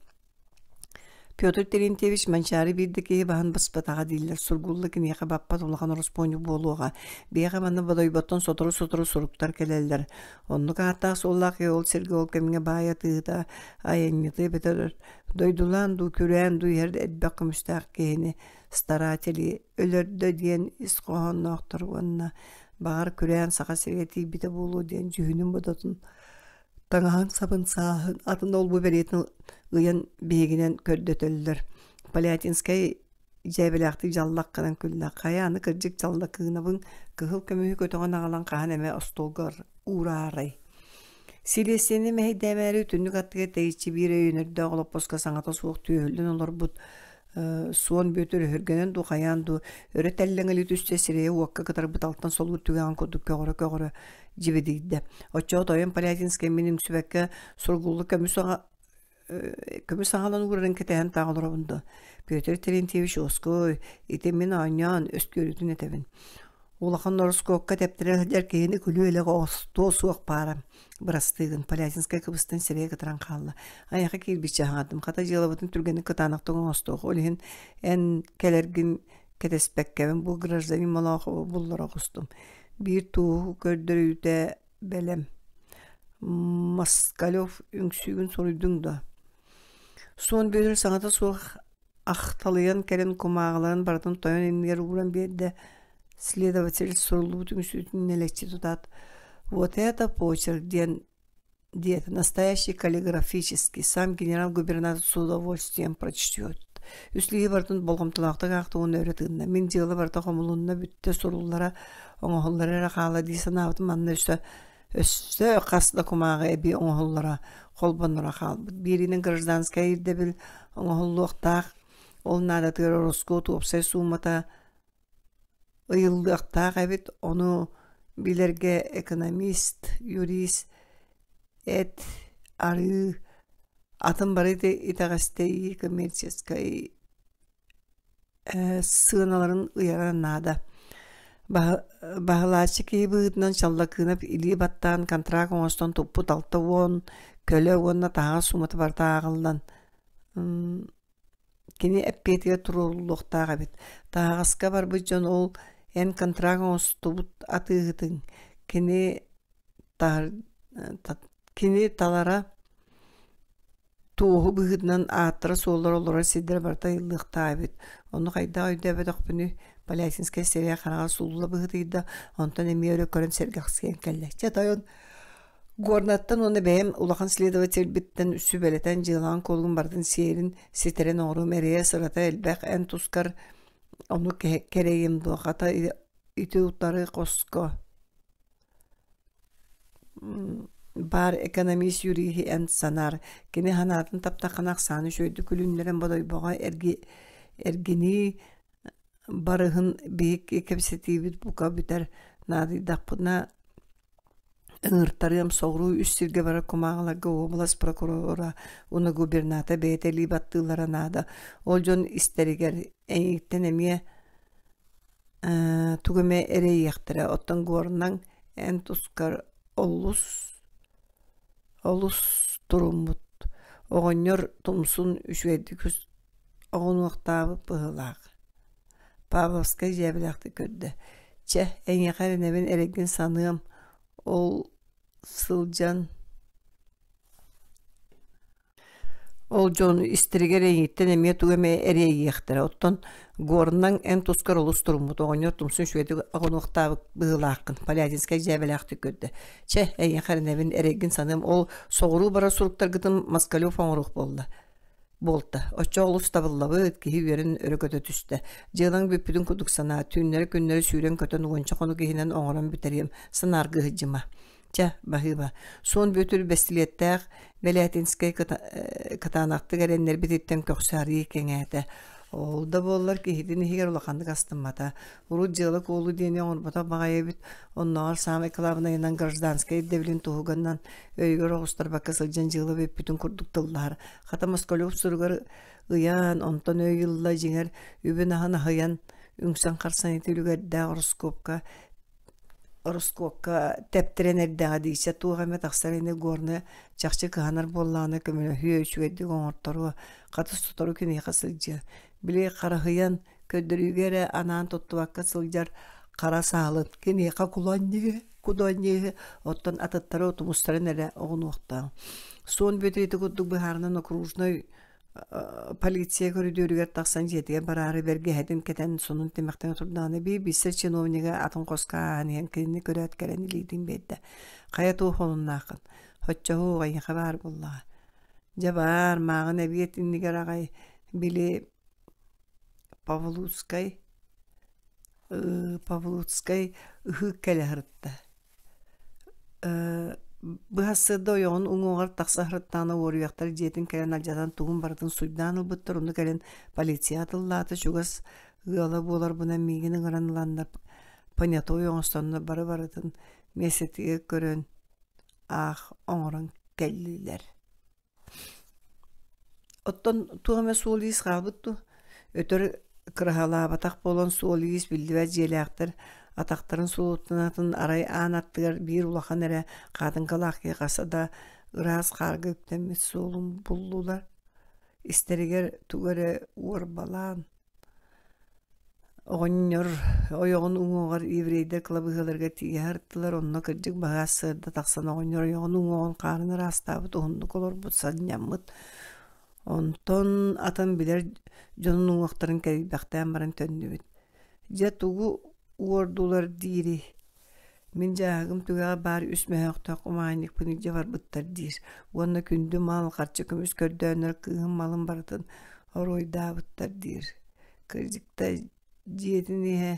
Петр Терентьевич Манчаары биир да киһи баһын баспатаҕа дииллэр. Сургулла киниэхэ баппат улахан ороспуонньук буолуоҕа. Биһиэхэ манна Бодойботтон сотору-сотору суруктар кэлэллэр. Оннук ааттаах-суоллаах киһи ол сиргэ ол кэмҥэ баай атыыта, айанньыты эбэтэр дойдулаан дуу, күрээн дуу иһэр элбэх көмүстээх киһини старатели өлөрдө диэн ис хоһоонноохтор уонна баҕар күрээн Саха сиригэр тиийбитэ буолуо диэн дьүһүнүн-бодотун таҥаһын сабын сааһын атын ол-бу бэлиэтин ыйан биһигинэн көрдөтөллөр. Полятинскай дьээбэлээхтик дьаллах гынан күллэ. Хайа аны кырдьык дьаллакыынабын кыһыл көмүһү көтөҕөн аҕалан хаһан эмэ остуолгар уураарай. Силиэстийэни мэһэйдээмээри түннүк аттыгар тэйиччи биир өйөнөрдөөх олоппоско саҥата суох түөһүллэн олорбут Суон Бүөтүр өһүргэнэн дуу, хайаан дуу, өрө тэллэҥэлии түстэ, сирэйэ уокка кытарбыт алтан солуур түгэҕин курдук көҕөрө-көҕөрө дьибидийдэ. Оччоҕо тойон Полятинскай мин үҥсүбэккэ сургулла көмүс аҕа көмүс аҕалан уурарын кэтэһэн таах олоробун дуо? Петр Терентьевич уоскуй, ити мин оонньоон өскүөрүтүн этэбин. Улахан ороскуокка тэптэрэ сылдьар киһини күлүү-элэк оҥостуо суох баара. Бырастыыгын, Полятинскай кыбыстан сирэйэ кытаран хаалла. Айаха киирбиччэ аһаатым. Хата дьыалабытын түргэнник кытаанахтык оҥостуох. Ол иһин эн кэлэргин кэтэспэккэбин бу гражданин Молоохову буллара оҕустум. Биир туоһу көрдөрүүтэ бэлэм. Москалев үҥсүүгүн суруйдуҥ дуо? Суон Бүөтүр саҥата суох ахталыйан кэлэн кумааҕыларын барытын тойон иннигэр ууран биэрдэ. Следователь суруллубут үҥсүүтүн нэлэччи тутаат «Вот это почерк» диэн диэтэ настоящий каллиграфический сам генерал-губернатор с удовольствием прочтет. Үс лиһи барытын болҕомтолоохтук аахта уонна өрө тыынна. Мин дьыала барыта хомулунна бүттэ суруллара оҥоһуллара эрэ хаалла дии санаабытым манна өссө өссө хас да кумааҕы эбии оҥоһуллара холбоноро хаалбыт. Бииринэн гражданскай ирдэбил оҥоһуллуохтаах, ол наадатыгар ороскуот уопсай суумата ыйыллыахтаах эбит, ону билэргэ экономист, юрист, эт, арыы, атын бары итэҕэстэйии коммерческай сыаналарын ыйара наада. Баһылааччы киһи быһыытынан Чаллакыынап илии баттаан контракт оҥостон туппут 60 көлө уонна таһаҕас суумата барыта ааҕыллан кини эппиэтигэр туруоруллуохтаах эбит. Таһаҕаска барбыт дьон ол эн контракт оҥостубут атыыһытыҥ кини кини талара Туоһу быһыытынан ааттара-суоллара олорор сирдэрэ барыта ыйыллыахтаах эбит. Ону хайдах өйдөөбөтөхпүнүй, Полятинскай сирэйэ-хараҕа суулла быһыытыйда, онтон эмиэ өрө көрөн сэргэхсийэн кэллэ. Чэ, тойон, Горнаттан уонна бэйэм улахан следовательбиттэн сүбэлэтэн дьыалаҕын-куолугун барытын сиэрин ситэрэн оҥоруом эрэйэ-сырата элбэх, эн тускар ону кэрэйим дуо, хата ити утары хоско Баар экономист юриһи эн санаар, кини санаатын таптаххына ахсааны үчүгэйдик күлүннэрэн Бодойбоҕо эргинии барыһын биһикки кэпсэтиибит бука бүтэр, наадыйдахпына Ыҥыртарыам соҕуруу үс сиргэ барар кумааҕыларга уобалас прокурора уонна губернатор бэйэтэ илии баттыыллара наада. Ол дьон истэригэр эйигиттэн эмиэ тугу эмэ эрэйиэхтэрэ. Оттон Горнаҥ эн тускар олус олус туруммут. Оҕонньор тумсун үчүгэйдик оҕунуохтаабыт быһыылаах. Павловскай дьээбэлээхтик көрдө: «Чэ, эйиэхэ эрэнэбин эрэйгин саныам, ол сылдьан ол дьон истэригэр эйигиттэн эмиэ тугу эмэ эрэйиэхтэрэ. Оттон Горнаҥ эн тускар олус туруммут, оҕонньор тумсун үчүгэйдик оҕунуохтаабыт быһыылааххын», Полятинскай дьээбэлээхтик көрдө: «Чэ, эйиэхэ эрэнэбин, эрэйгин саныам, ол соҕуруу барар суруктаргытын Москалев оҥоруох буолла буолта. Оччо олус табыллабыт, киһи үөрэн өрө көтө түстэ. Дьыалаҥ бүппүтүн курдук санаа, түүннэри-күннэри сүүрэн-көтөн уонча хонук иһинэн оҥорон бүтэриэм, санааргыы сылдьыма. Чэ, баһыыба. Суон Бүөтүр бэстилиэттээх Бэлээтинскэй кытаанахтык эрэннэрбититтэн көхсө арыый кэҥээтэ. Ол да буоллар киһитин иһигэр улаханнык астыммата. Урут дьыала-куолу диэни оҥорботох баҕайы эбит, оннооҕор саамай кылаабынайынан гражданскай ирдэбилин туһуганан өйүгэр оҕустарбакка сылдьан дьыала бүппүтүн курдук тыллаһар. Хата Москалев суругар ыйаан, онтон өй ылла дьиҥэр үбүн-аһын аһыйан, үҥсэн харсан ити үлүгэрдээх ороскуопка ороскуокка тэптэрэн эрдэҕэ диичэ туох эмэ тахсар ини Горнай чахчы кыһанар буоллаҕына көмөлөһүө үчүгэйдик оҥорторуо хата сотору киниэхэ сылдьыа били хараһыйан көрдөрүүгэ эрэ анаан туттубакка сылдьар хара саалын киниэхэ куланньыһы кудуанньыһы оттон атыттары утумустарын эрэ оҕунуохтаах суон Бүөтүр ити курдук быһаарынан окружной полиция көрүдүөрүгэр тахсан дьиэтигэр бараары бэргэһэтин кэтэн сонун тимэхтэн турдаҕына биир билсэр чиновнига атын хоско ааһан иһэн кинини көрөөт кэлэн илиитин биэрдэ хайа туох холуннааххын оччоһу эйиэхэ баар буоллаҕа дьэ баар мааҕын эбиэт иннигэр аҕай били Павлуцкай Павлуцкай ыһык кэлэ сырытта Быһассыарда ойоҕун уҥуоҕар тахса сырыттаҕына уоруйахтар дьиэтин кэлэн алдьатан тугун барытын суйдаан ылбыттар, онно кэлин полицияҕа тыллаата, чугас ыала буоларбынан миигин ыҥыран ыланнар понятой оҥостоннор бары-барытын миэстэтигэр көрөн аах оҥорон кэллилэр. Оттон туох эмэ суол-иис хаалбыт дуу? Өтөр кыраһалаабатах буолан суол-иис биллибэт дьиэлээхтэр атахтарын суолуттан атын арай аан аттыгар биир улахан эрэ хаатыҥкалаах киһи хаста да ыраас хаарга үктэммит суолун буллулар. Истэригэр тугу эрэ уорбалаан Оҕонньор ойоҕун уҥуоҕар еврейдэр кылабыыһаларыгар тиийэ сырыттылар, онно кырдьык баһаас сыарда тахсан оҕонньор ойоҕун уҥуоҕун хаарын ыраастаабыт, уһуннук олорбут, санньаммыт. Онтон атын билэр дьонун уҥуохтарын кэрийбэхтээн баран төннүбүт. Дьэ тугу уордулар диирий? Мин дьааһыгым түгэҕэ баар үс мөһөөхтөөх кумааһынньыкпын илдьэ барбыттар диир уонна күндү мал, харчы көмүс көрдөөннөр кыыһым малын барытын оруойдаабыттар диир. Кырдьык да дьиэтин иһэ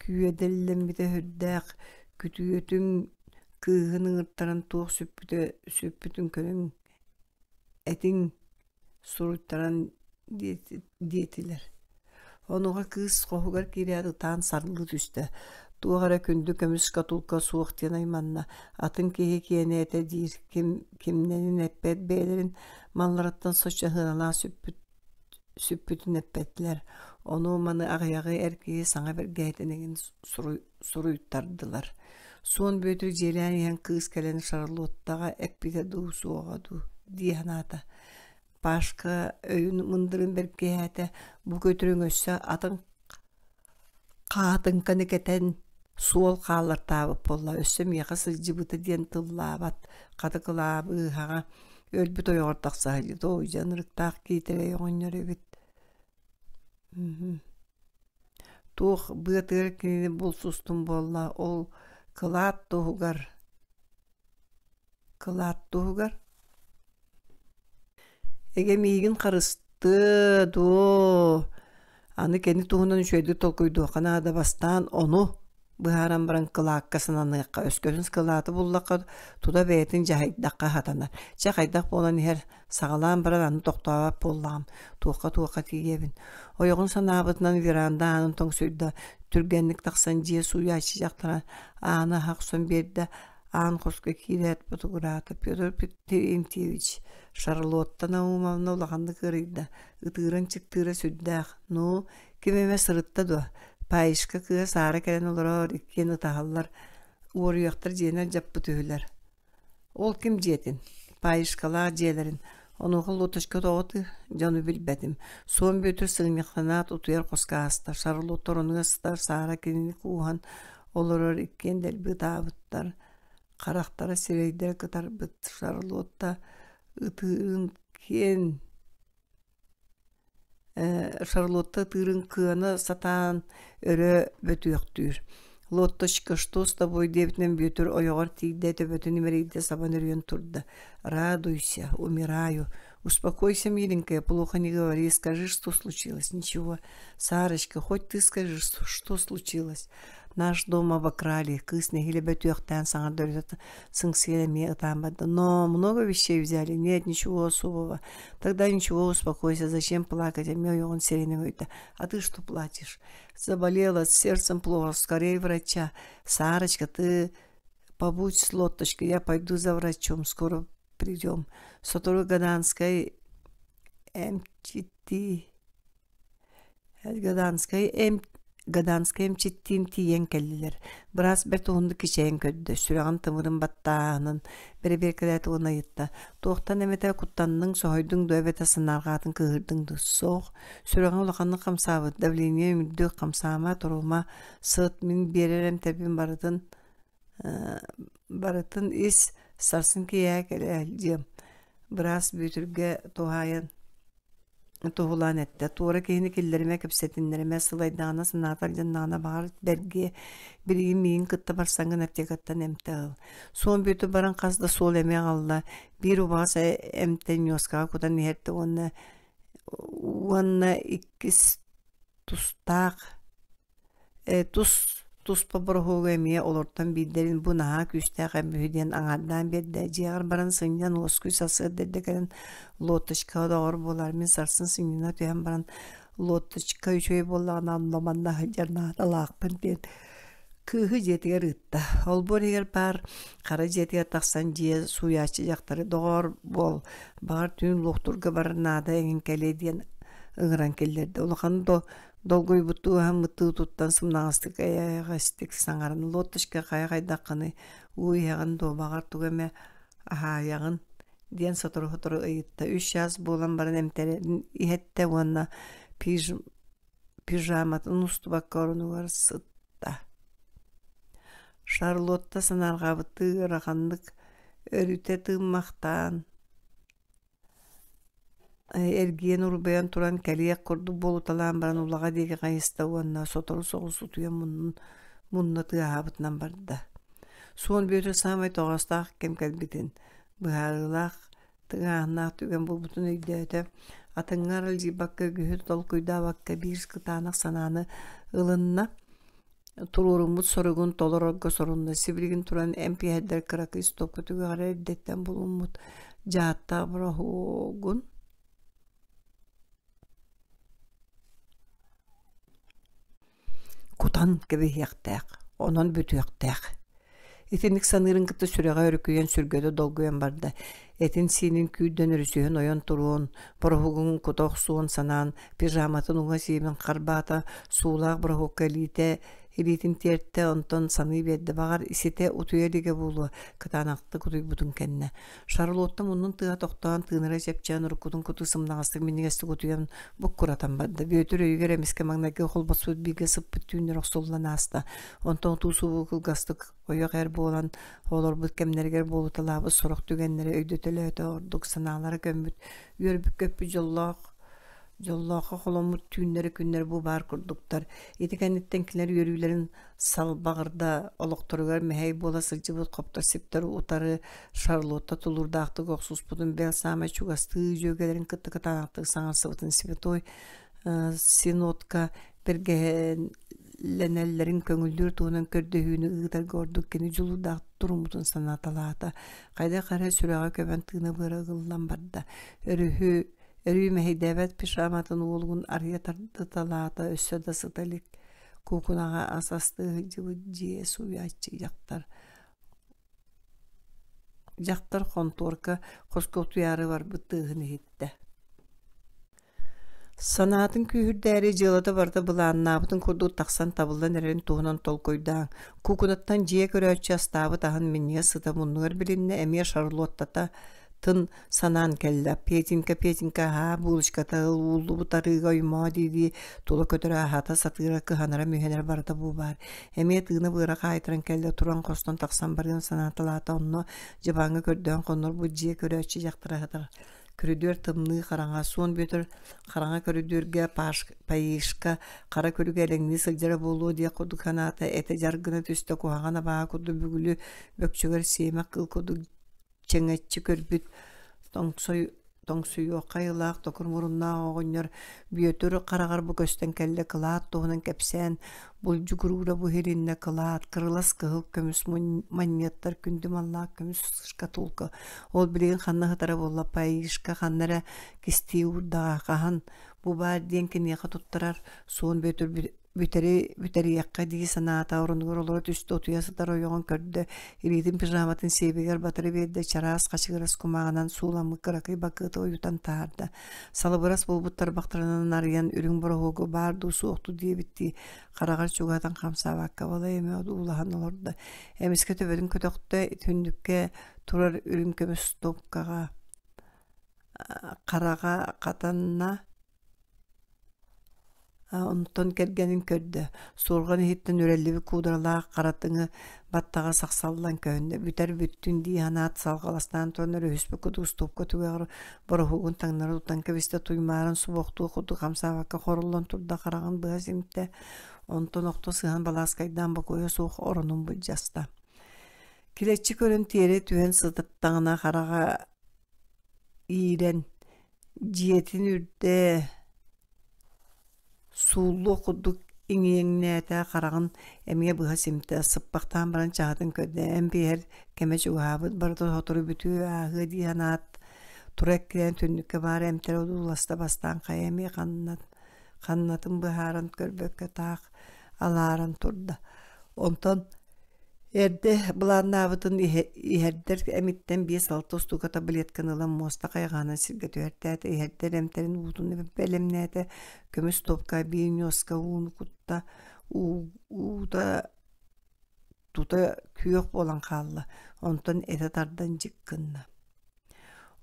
күөдэллэммитэ сүрдээх, күтүөтүн кыыһын ыҥыртаран туох сүппүтэ сүппүтүн көрүҥ, этиҥ суруйтаран диэтилэр. Онуоха кыыс хоһугар киирээт ытаан сарылыы түстэ. Туох эрэ күндү көмүс шкатулка суох диэн айманна. Атын киһи киэнэ этэ диир, ким кимнэнин эппэт бэйэлэрин малларыттан соччо сыаналаах сүппүт сүппүтүн эппэтилэр. Ону-маны аҕыйаҕы эр киһи саҥа бэргэһэтин эҥин суруйтардылар. Суон Бүөтүр дьиэлээн иһэн кыыс кэлэн Шарлоттаҕа эппитэ дуу, суоҕа дуу дии санаата. Пашка өйүн мындырын бэркиһээтэ, бу көтөрүҥ өссө атын хаатыҥканы кэтэн суол хааллартаабыт буолла, өссө миэхэ сылдьыбыта диэн тыллаабат, хата кылаабыыһаҕа өлбүт ойоҕор тахса сылдьыбыт, оо дьэ ынырыктаах киитэрэй оҕонньор эбит Туох быатыгар кинини булсустум буолла, ол кылаат туһугар кылаат туһугар Эгэ миигин харыстыа дуо, аны кини туһунан үчүгэйдик толкуйдуохха наада бастаан ону. Быһааран баран кылаакка сананыахха, өскөтүн скылааты буллахха, тута бэйэтин дьаһайдахха сатанар. Чэ, хайдах буолан иһэр, саҕалаан баран аны тохтообот буоллаҕым, туохха-туохха тиийэбин. Ойоҕун санаабытынан веранда аанын тоҥсуйда, түргэнник тахсан дьиэ сууйааччы дьахтара ааны аһа охсон биэрдэ, аан хоско киирээт ботугураата. Петр Терентьевич Шарлотта Наумовна улаханнык ыарыйда, ытыыран-чыктыыра сүрдээх. Ну, ким эмэ сырытта дуо? Паишка кыыс аара кэлэн олорор, иккиэн ытаһаллар, уоруйахтар дьиэни алдьаппыт үһүлэр. Ол ким дьиэтин? Паишкалаах дьиэлэрин. Онуоха Лоточка тоҕо ытыыр? Дьону билбэтим. Суон Бүөтүр сыгынньахтанаат утуйар хоско ааста. Шарлотта оронугар сытар Саара кинини кууһан олорор иккиэн дэлби ытаабыттар. Харахтара сирэйдэрэ кытарбыт. Шарлотта ытыырын киэн Шарлотта ытыырын кыана сатаан өрө бөтүөхтүүр. «Лотточка, что с тобой?» диэбитинэн Бүөтүр ойоҕор тиийдэ, төбөтүн имэрийдэ, сабан өрүйэн турда. «Радуйся, умираю. Успокойся, миленькая, плохо не говори, скажи, что случилось». «Ничего. Сарочка, хоть ты скажи, что случилось?» Наш дом обокрали. Кыыс нэһиилэ бөтүөхтээн саҥарда өрүтэ сыҥсыйан эмиэ ытаан барда. Но много вещей взяли. Нет, ничего особого. Тогда ничего, успокойся. Зачем плакать? Эмиэ ойоҕун сиринэн ыйда. А ты что плачешь? Заболела, с сердцем плохо. Скорее врача. Сарочка, ты побудь с Лоточкой, я пойду за врачом. Скоро придем. Сотору Гаданскай эмчити Гаданскай эм Гаданскай эмчиттиин тиийэн кэллилэр. Быраас бэрт уһуннук кичэйэн көрдө, сүрэҕин тымырын баттааһынын бэрэбиэркэлээтэ уонна ыйытта: «Туохтан эмэтэ куттанныҥ, соһуйдуҥ дуо эбэтэр санаарҕаатын кыыһырдыҥ дуу?» «Суох, сүрэҕиҥ улаханнык хамсаабыт, давление үрдүк, хамсаама, турума, сыт, мин биэрэр эмтэрбин барытын барытын ис, сарсын киэһэ кэлээ» Быраас Бүөтүргэ туһаайан туһулаан эттэ: «Туора киһини киллэримэ, кэпсэтиннэримэ, сылайдаҕына, санаата алдьаннаҕына баҕар бэргиэ, билигин миигин кытта барсаҥҥын аптекаттан эмтэ ыл». Суон Бүөтүр баран хас да суол эми аҕалла, биир убаҕас эмтэн ньуоскаҕа кутан иһэртэ уонна уонна иккис тустаах Тус туспа бороһуогу эмиэ олортон биирдэрин бу наһаа күүстээх эм үһү диэн аҥаардаан биэрдэ. Дьиэҕэр баран сынньан уоскуй сарсыарда эрдэ кэлэн лоточкаҕа доҕор буолаар. Мин сарсын сынньана түһэн баран лоточка үчүгэй буоллаҕына онно манна сылдьар наадалаахпын диэн кыыһы дьиэтигэр ыытта. Олбуор иһигэр баар хара дьиэтигэр тахсан дьиэ сууйааччы дьахтары доҕоор буол, баҕар түүн луохтуурга барар наада эҥин кэлиэ диэн ыҥыран киллэрдэ. Улахан до Долгуйбуттуу аһыммыттыы туттан сымнаҕастык эйэҕэстик саҥаран «Лоточка хайа хайдаххыный, уу иһэҕин дуо, баҕар тугу эмэ аһаайаҕын» диэн сотору-сотору ыйытта. Үс чаас буолан баран эмтэрин иһэттэ уонна пижаматын устубакка оронугар сытта. Шарлотта санаарҕаабыттыы ыараханнык өрүтэ тыыммахтаан Эргийэн-урбайан туран кэлиэх курдук буолуталаан баран улаҕа диэки хайыста уонна сотору соҕус утуйан муннун мунна тыаһаабытынан барда. Суон Бүөтүр саамай тоҕоостоох кэм кэлбитин, быһаарыылаах, тыҥааһыннаах түгэн буолбутун өйдөөтө. Атыҥҥа аралдьыйбакка, үгүһү толкуйдаабакка биир кытаанах санааны ылынна. Туруоруммут соругун толорорго сорунна. Сибилигин туран эмп иһэрдэр кыракый стопка түгэҕэр эрдэттэн булуммут дьааттаах бороһуогун кутан кэбиһиэхтээх, онон бүтүөхтээх. Итинник саныырын кытта сүрэҕэ өрүкүйэн, сүргэтэ долгуйан барда. Этин-сиинин күүрдэн өрүсүһэн ойон туруон, бороһугун кута охсуон санаан, пижаматын уҥа сиэбин харбаата, суулаах бороһуокка илиитэ илиитин тиэртэ, онтон саныы биэрдэ, баҕар, ситэ утуйа илигэ буолуо, кытаанахтык утуйбутун кэннэ. Шарлотта муннун тыаһа тохтоон, тыынара чэпчээн, уруккутун кутуу сымнаҕастык минньигэстик утуйан буккуратан барда. Бүөтүр өйүгэр эмискэ маҥнайгы холбоспут бииргэ сыппыт түүннэр охсуллан ааста. Онтон утуу-субуу кылгастык ойох эр буолан олорбут кэмнэригэр буолуталаабыт сорох түгэннэри өйдөтөлөөтө ордук санаалара көммүт, үөрбүт-көппүт дьоллоох дьоллооххо холоммут түүннэри-күннэри бу баар курдуктар. Ити кэнниттэн кинилэр үөрүүлэрин салбаҕырда олохторугар мэһэй буола сылдьыбыт хоптор-сиптэр утары Шарлотта тулуурдаахтык охсуспутун бэл саамай чугастыы дьүөгэлэрин кытта кытаанахтык саҥарсыбытын святой Синодка бэргэһэлээх Лэнэллэрин көҥүллүүр туһунан көрдөһүүнү ыытарга ордук кини дьулуурдаах туруммутун санаталаата. Хайдах эрэ сүрэҕэ көбөн тыына быара ыгыллан барда. Өрүһү өрүү мэһэйдээбэт пижаматын уолугун арыйа тардыталаата өссө да сыта илик. Куукунаҕа ас астыы сылдьыбыт дьиэ сууйааччы дьахтар Дьахтар хонтуорка хоско утуйаары барбыт тыаһын иһиттэ. Санаатын күүһүрдээри дьыалата барыта былааннаабытын курдук тахсан табыллан эрэрин туһунан толкуйдаан, куукунаттан дьиэ көрөөччү астаабыт аһын минньигэс сыта муннугар билиннэ, эмиэ Шарлоттата тын санаан кэллэ. Петенька, Петенька, аһаа, булочката ыл, ууллубут арыыга оймоо дии-дии тула көтөрө аһата сатыыра, кыһанара-мүһэнэрэ барыта бу баар. Эмиэ тыына-быара хаайтаран кэллэ, туран хостон тахсан барыан санааталаата, онно дьыбааҥҥа көрдөөн хоннорбут дьиэ көрөөччү дьахтара сытар. Көрүдүөр тымныы хараҥа, Суон Бүөтүр хараҥа көрүдүөргэ Паишка хара күлүгэ элэҥнии сылдьара буолуо диэх курдук санаата, этэ дьар гына түстэ, куһаҕан абааһы курдук бүгүлү бөкчөгөр сиэмэх кыыл курдук чэҥэччи көрбүт тоҥсой тоҥсуйуохха айылаах токур муруннаах оҕонньор Бүөтүр хараҕар бу көстөн кэллэ кылаат туһунан кэпсээн булдьугуруура бу иһилиннэ кылаат кырылас кыһыл көмүс манньыаттар күндү маллаах көмүс шкатулка ол билигин ханна сытара буолла Паишка ханна эрэ кистии уурдаҕа хаһан бу баар диэн киниэхэ туттарар Суон Бүөтүр бүтэри бүтэриэххэ дии санаата оронугар олоро түстэ утуйа сытар ойоҕун көрдө илиитин пижаматын сиэбигэр батары биэрдэ чараас хачыгырас кумааҕынан сууламмыт кыракый бакыаты ойутан таһаарда салыбырас буолбут тарбахтарынан арыйан үрүҥ бороһуогу баар дуу суох дуу диэбиттии хараҕар чугаһатан хамсаабакка балай эмэ одуулаһан олордо эмискэ төбөтүн көтөхтө түннүккэ турар үрүҥ көмүс стопкаҕа хараҕа хатанна Онтон кэргэнин көрдө, суорҕан иһиттэн үрэллибит куударалаах харатыҥы баттаҕа сахсаллан көһүннэ, бүтэр бүттүн дии санаат салҕаластаан туран өрүһүспүт курдук устуопка түгэҕэр бороһугун таҥнары тутан кэбистэ, туймааран субуохтуох курдук хамсаабакка хоруллан турда, хараҕын быһа симтэ, онтон охто сыһан балааскайдаан бокуойа суох оронун былдьаста. Килэччи көрөн тиэрэ түһэн сытаттаҕына хараҕа иирэн Дьиэтин үрдэ сууллуох курдук иҥиэҥнээтэ, хараҕын эмиэ быһа симтэ, сыппахтаан баран чаһытын көрдө, эмп иһэр кэмэ чугаһаабыт, барыта сотору бүтүө, ааһыа дии санаат, тура эккирээн түннүккэ баар эмтэрэ одууласта бастаан хайа эмиэ ханнатын быһааран көрбөккө таах алааран турда. Онтон Эрдэ былааннаабытын иһэрдэр эмиттэн 5-6 устуука таблетканы ылан муоста хайҕаһынан сиргэ түһэртээтэ, иһэрдэр эмтэрин уутун бэлэмнээтэ, көмүс туопка биир ньуоска ууну кутта, уута тута күөх буолан хаалла, онтон этэ тардан дьик гынна.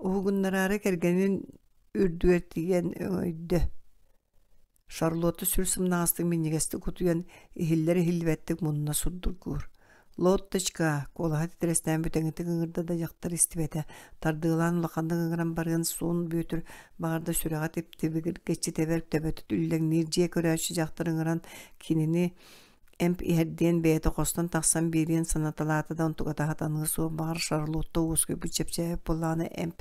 Уһугуннараары кэргэнин үрдүгэр тиийэн өҥөйдө. Шарлотта сүр сымнаҕастык минньигэстик утуйан, иһиллэр-иһиллибэттик мунна сурдургуур. «Лотточка!» куолаһа титирэстээн бүтэҥитик ыҥырда да дьахтар истибэтэ, тардыылаан улаханнык ыҥыран барыан Суон Бүөтүр баҕарда сүрэҕэ тип-тибигиргэччи тэбэр, төбөтө үллэҥниир дьиэ көрөөччү дьахтар ыҥыран кинини Эмп иһэрдиэн бэйэтэ хостон тахсан биэриэн санаталаата да онтуката сатаныа суох баҕар Шарлотта уоскуйбут чэпчээбит буоллаҕына эмп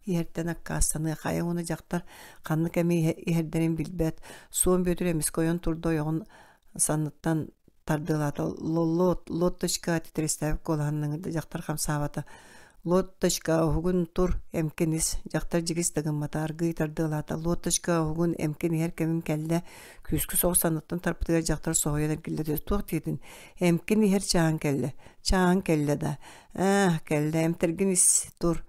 иһэртэн аккаастаныа хайа уонна дьахтар ханнык эми иһэрдэрин билбэт Суон Бүөтүр эмискэ ойон турда ойоҕун санныттан тардыалаата лот лотточка титирэстээбит куолаһын ыҥырда дьахтар хамсаабата Лотточка, уһугун тур, эмкин ис. Дьахтар дьигис да гыммата, аргыый тардыалаата. Лотточка, уһугун, эмкин иһэр кэмим кэллэ. Күүскэ соҕус санныттан тарпытыгар дьахтар соһуйан эргиллэ түс. Туох диэтин? Эмкин иһэр чааһын кэллэ. Чааһын кэллэ да. Ээ, кэллэ. Эмтэргин ис, тур.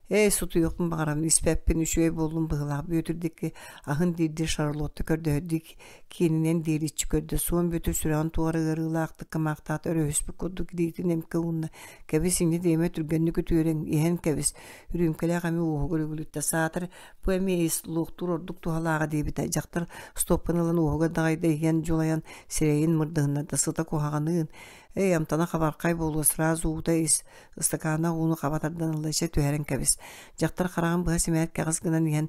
Ээ, сутуйуохпун баҕарабын, испэппин, үчүгэй буоллум быһыылаах. Бүөтүр диэки аһын диирдии Шарлотта көрдөһөрдүү киининэн диэриччи көрдө. Суон Бүөтүр сүрэҕин туора ыарыылаахтык кымаахтаат өрөһүспүт курдук илиитин эмкэ уунна. Кэбис инньэ диэмэ түргэнник үтүөрэн, иһэн кэбис. Үрүүмкэлээх эми уоһугар үгүлүттэ. Саатар бу эми ис луохтуур ордук туһалааҕа диэбитэ. Дьахтар стоппун ылан уоһугар даҕайда иһэн дьулайан сирэйин мырдыһыннарда. Сыта куһаҕаныын. Эй, амтана хабархай буолуо, сразу уута ис. Ыстакаана ууну хаба тардан ылла, чэ түһэрэн кэбис. Дьахтар хараҕын быһа симээт кэҕис гынан иһэн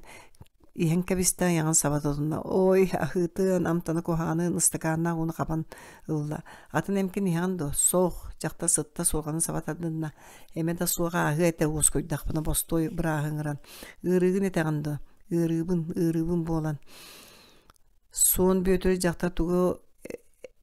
Иһэн кэбистэ, айаҕын саба тутунна. Ой, аһыытын, амтана куһаҕанын, ыстакааннаах ууну хабан ылла. Атын эмкин иһэҕин дуо? Суох, дьахтар сытта, суорҕанын саба тардынна. Эмэ да суох ааһыа этэ уоскуйдахпына бостуой бырааһы ыҥыран. Ыарыыгын этэҕин дуо? Ыарыыбын, ыарыыбын буолан. Суон Бүөтүр дьахтар тугу.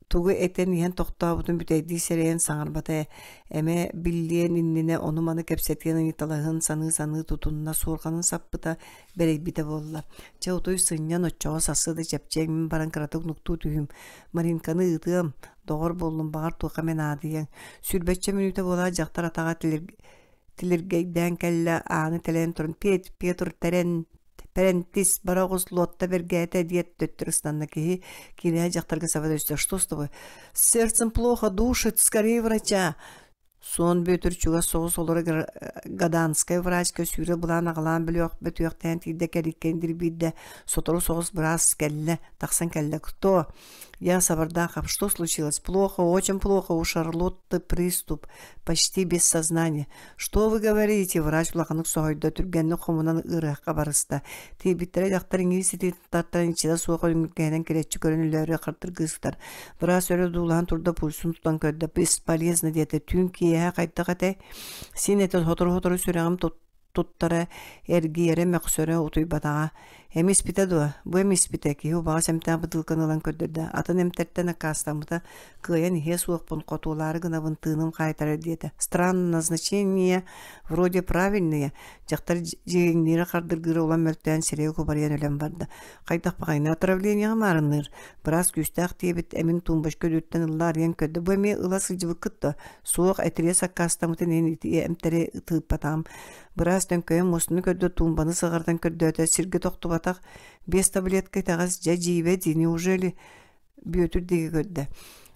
Тугу этэн иһэн тохтообутун бүтэйдии сэрэйэн саҥарбата эмэ биллиэн иннинэ ону-маны кэпсэтиэн ыйыталаһын саныы-саныы тутунна, суорҕанын саппыта, бэрийбитэ буолла. Чэ утуй сынньан оччоҕо сарсыарда чэпчиэҥ мин баран кыратык нуктуу түһүүм. Маринканы ыытыам, доҕор буоллум, баҕар туохха эмэ наадыйыаҥ. Сүүрбэччэ мүнүүтэ буолаат дьахтар атаҕа тилиргэйдээн кэллэ, ааны тэлэйэн туран «Петь, Петр, тэрэн, Пэрэнтис, бара оҕус, луотта бэргээтэ» диэт төттөрү ыстанна киһи киинэһэ дьахтарга саба түстэ «Что с тобой?» «Сердцем плохо, душит, скорее врача!» Суон Бүөтүр чугас соҕус олоро Гаданскай врачка сүүрэ былаан аҕалаан бөтүөхтээн тиийдэ кэриккэ индирбиирдэ сотору соҕус быраас кэллэ тахсан кэллэ «Кто?» Я Сабардаахов, что случилось? Плохо, очень плохо, у Шарлотты приступ, почти без сознания. Что вы говорите? Врач улаханнык соһуйда, түргэнник хомунан ыарыһахха барыста. Тиийбиттэрэ дьахтар иҥиир ситиитин тартаран иччитэ суох өлүҥүргэһинэн килэччи көрөн өлөөрү хардыргыы сытар. Быраас өрө дуулаһан турда, пульсун тутан көрдө. Бесполезно диэтэ. Түүн киэһэ хайдах этэй? Син этэ сотору-сотору сүрэҕим тут туттара, эргийэрэ, мөхсөрө утуйбатаҕа. Эми испитэ дуо? Бу эми испитэ, киһи убаҕас эмтээх бытыылканы ылан көрдөрдө. Атын эмтэртэн аккаастаммыта, кыайан иһиэ суохпун, хотуолаары гынабын, тыыным хаайтарар диэтэ. Странно назначение вроде правильные. Дьахтар дьиҥниирэ хардыргыыра улам мөлтөөн сирэйэ кубарыйан өлөн барда. Хайдах баҕайыны отравлениеҕа маарынныыр. Быраас күүстээх диэбит эмин тумбочка үрдүттэн ылла арыйан көрдө. Бу эмиэ ыла сылдьыбыккыт дуо? Суох, этириэс аккаастаммытын иһин ити эмтэри тыыппатаҕым. Быраас төҥкөйөн муостаны көрдө, туумбаны сыҕарытан көрдөөтө, сиргэ тохтубатах, биэс таблетка итэҕэс, дьэ дьиибэ дии, неужели Бүөтүр диэки көрдө.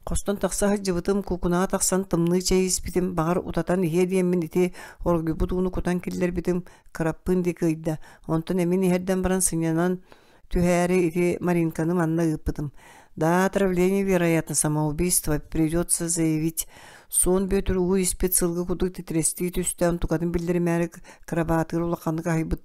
Хостон тахса сылдьыбытым, куукунаҕа тахсан тымныы чэй испитим, баҕар утатан иһиэ диэммин ити оргуйбут ууну кутан киллэрбитим, кыраппыын диэки ыйда. Онтон эмин иһэрдэн баран сынньанан түһээри ити Маринканы манна ыыппытым. Да, отравление, вероятно, самоубийство, придется заявить. Суон Бүөтүр уу испит сылгы курдук титирэстии түстэ, онтукатын биллэримээри кырабаатыгар улаханнык аһыйбыт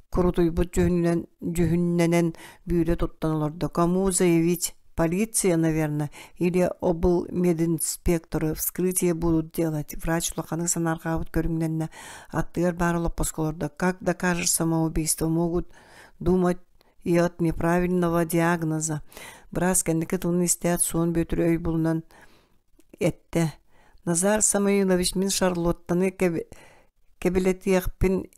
курутуйбут дьүһүнүнэн дьүһүннэнэн бүүрэ туттан олордо. Кому заявить? Полиция, наверное, или облмединспекторы вскрытие будут делать. Врач улаханнык санаарҕаабыт көрүҥнэннэ. Аттыгар баар олоппоско олордо. Как докажешь самоубийство? Могут думать и от неправильного диагноза. Быраас кэнники тылын истээт Суон Бүөтүр өй булунан эттэ. Назар Самоилович мин Шарлоттаны кэбилэтиэхпин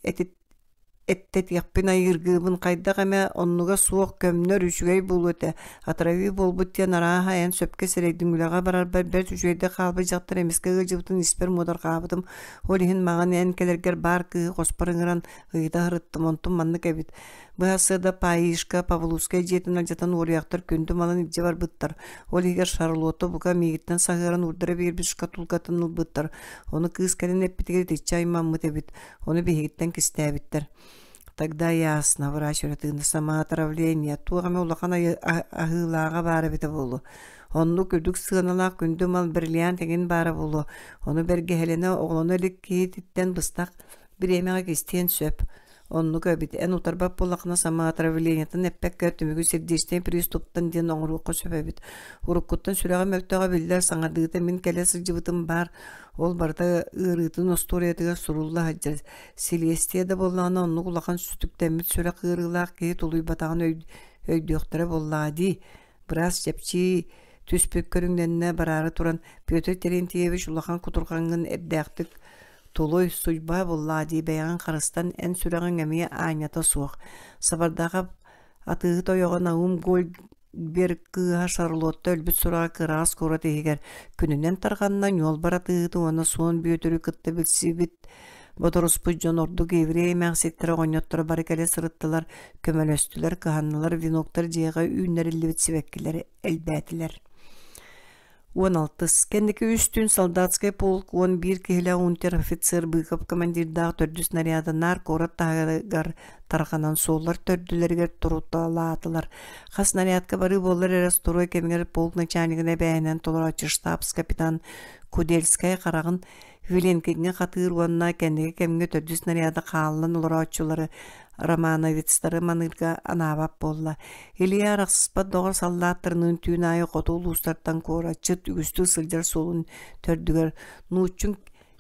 эттэтиэхпин айыыргыыбын хайдах эмэ оннуга суох көмнөр үчүгэй буолуо этэ отрави буолбут диэн арааһа эн сөпкө сэрэйдиҥ үлэҕэ барарбар бэрт үчүгэйдик хаалбыт дьахтар эмискэ ыалдьыбытын испэр муодарҕаабытым ол иһин маҕан эн кэлэргэр баар кыыһы хоспор ыҥыран ыйыта сырыттым онтум маннык эбит Быһаарсыада Паишка Павловскай дьиэтин алдьатан уоруйахтар күндү малын илдьэ барбыттар. Ол иһигэр Шарлотта бука миигиттэн саһыаран уурдара биэрбит шкатулкатын ылбыттар. Ону кыыс кэлин эппитигэр итиччэ аймаммыт эбит. Ону биһигиттэн кистээбиттэр. Тогда ясно, врач өрө тыынна самоотравление, туох эмэ улахан аһыылааҕа баар эбитэ буолуо. Оннук үрдүк сыаналаах күндү мал бриллиант эҥин баара буолуо. Ону бэргэһэлэнэ оҕолоно илик киһититтэн быстах бириэмэҕэ кистиэн сөп. Оннук эбит, эн утарбат буоллаххына самоотравлениетын эппэккэ түмүгү сердечнэй приступтан диэн оҥоруохха сөп эбит. Уруккуттан сүрэҕэ мөлтөҕө биллэр, саҥардыыта мин кэлэ сылдьыбытым баар, ол барыта ыарыытын остуоруйатыгар сурулла сылдьар. Силиэстийэ да буоллаҕына оннук улахан сүтүктэммит сүрэх ыарыылаах киһи тулуйбатаҕын өйдүөхтэрэ буоллаҕа дии. Быраас чэпчии түспүт көрүҥнэннэ бараары туран Петр Терентьевич улахан кутурҕаҥҥын эрдээхтик Тулуй, суйбаа буллаа дии бэйэҕин харыстан эн сүрэҕиҥ эмиэ аанньата суох. Сабардаахап атыыһыт ойоҕо Наум Гольдберг кыыһа Шарлотта өлбүт сураҕа кыраҕас куорат иһигэр күнүнэн тарҕанна, ньуолбар атыыһыты уонна Суон Бүөтүрү кытта билсибит бодоруспут дьон ордук еврей эмээхситтэрэ оҕонньотторо бары кэлэ сырыттылар, көмөлөстүлэр, кыһаннылар, веноктар дьиэҕэ үүннэриллибит сибэккилэр элбээтилэр. 16 Кэнники үс түүн солдатскай полк 11 киһилээх унтер-офицер Быков командирдаах төрдүс наряда наар куорат таһыгар тарҕанан суоллар төрдүлэригэр туруталаатылар. Хас нарядка барыы буоллар эрэ строй кэмигэр полк начальнигын эбээһинэн толорооччу штабс-капитан Кудельскай хараҕын Виленкиҥҥэ хатыыр уонна кэнники кэмҥэ төрдүс наряда хааллан олорооччулары Романовицтары маныырга анаабат буолла. Илья арахсыспат доҕор саллааттарыныын түүн аайы хоту улуустартан куоратчыт үгүстүк сылдьар суолун төрдүгэр нууччун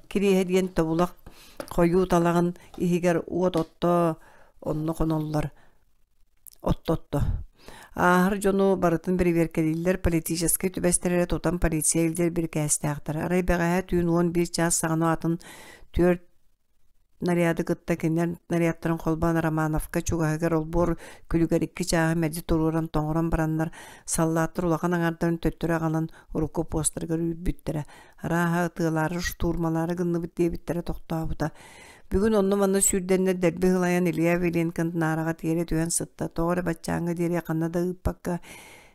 кириэһэ диэн тобулах хойуу талаҕын иһигэр уот отто онно хоноллор. Оттотто. Ааһар дьону барытын бэрэбиэркэлииллэр, политическай түбэстэр эрэ тутан полиция илдьэр бирикээстээхтэр. Арай бэҕэһээ түүн 11 чаас саҕана атын түөрт наряды кытта кинилэр нарядтарын холбоон Романовка чугаһыгар олбуор күлүгэр икки чааһы мэлдьи туруоран тоҥорон бараннар саллааттар улахан аҥаардарын төттөрү аҕалан урукку постарыгар үүрбүттэрэ. Арааһа ытыалаары штурмалаары гынныбыт диэбиттэрэ тохтообута. Бүгүн онно-манна сүүрдэннэр дэлби ыһылайан Илья Виленкин наараҕа тиэрэ түһэн сытта. Тоҕо эрэ баччааҥҥа диэри ханна да ыыппакка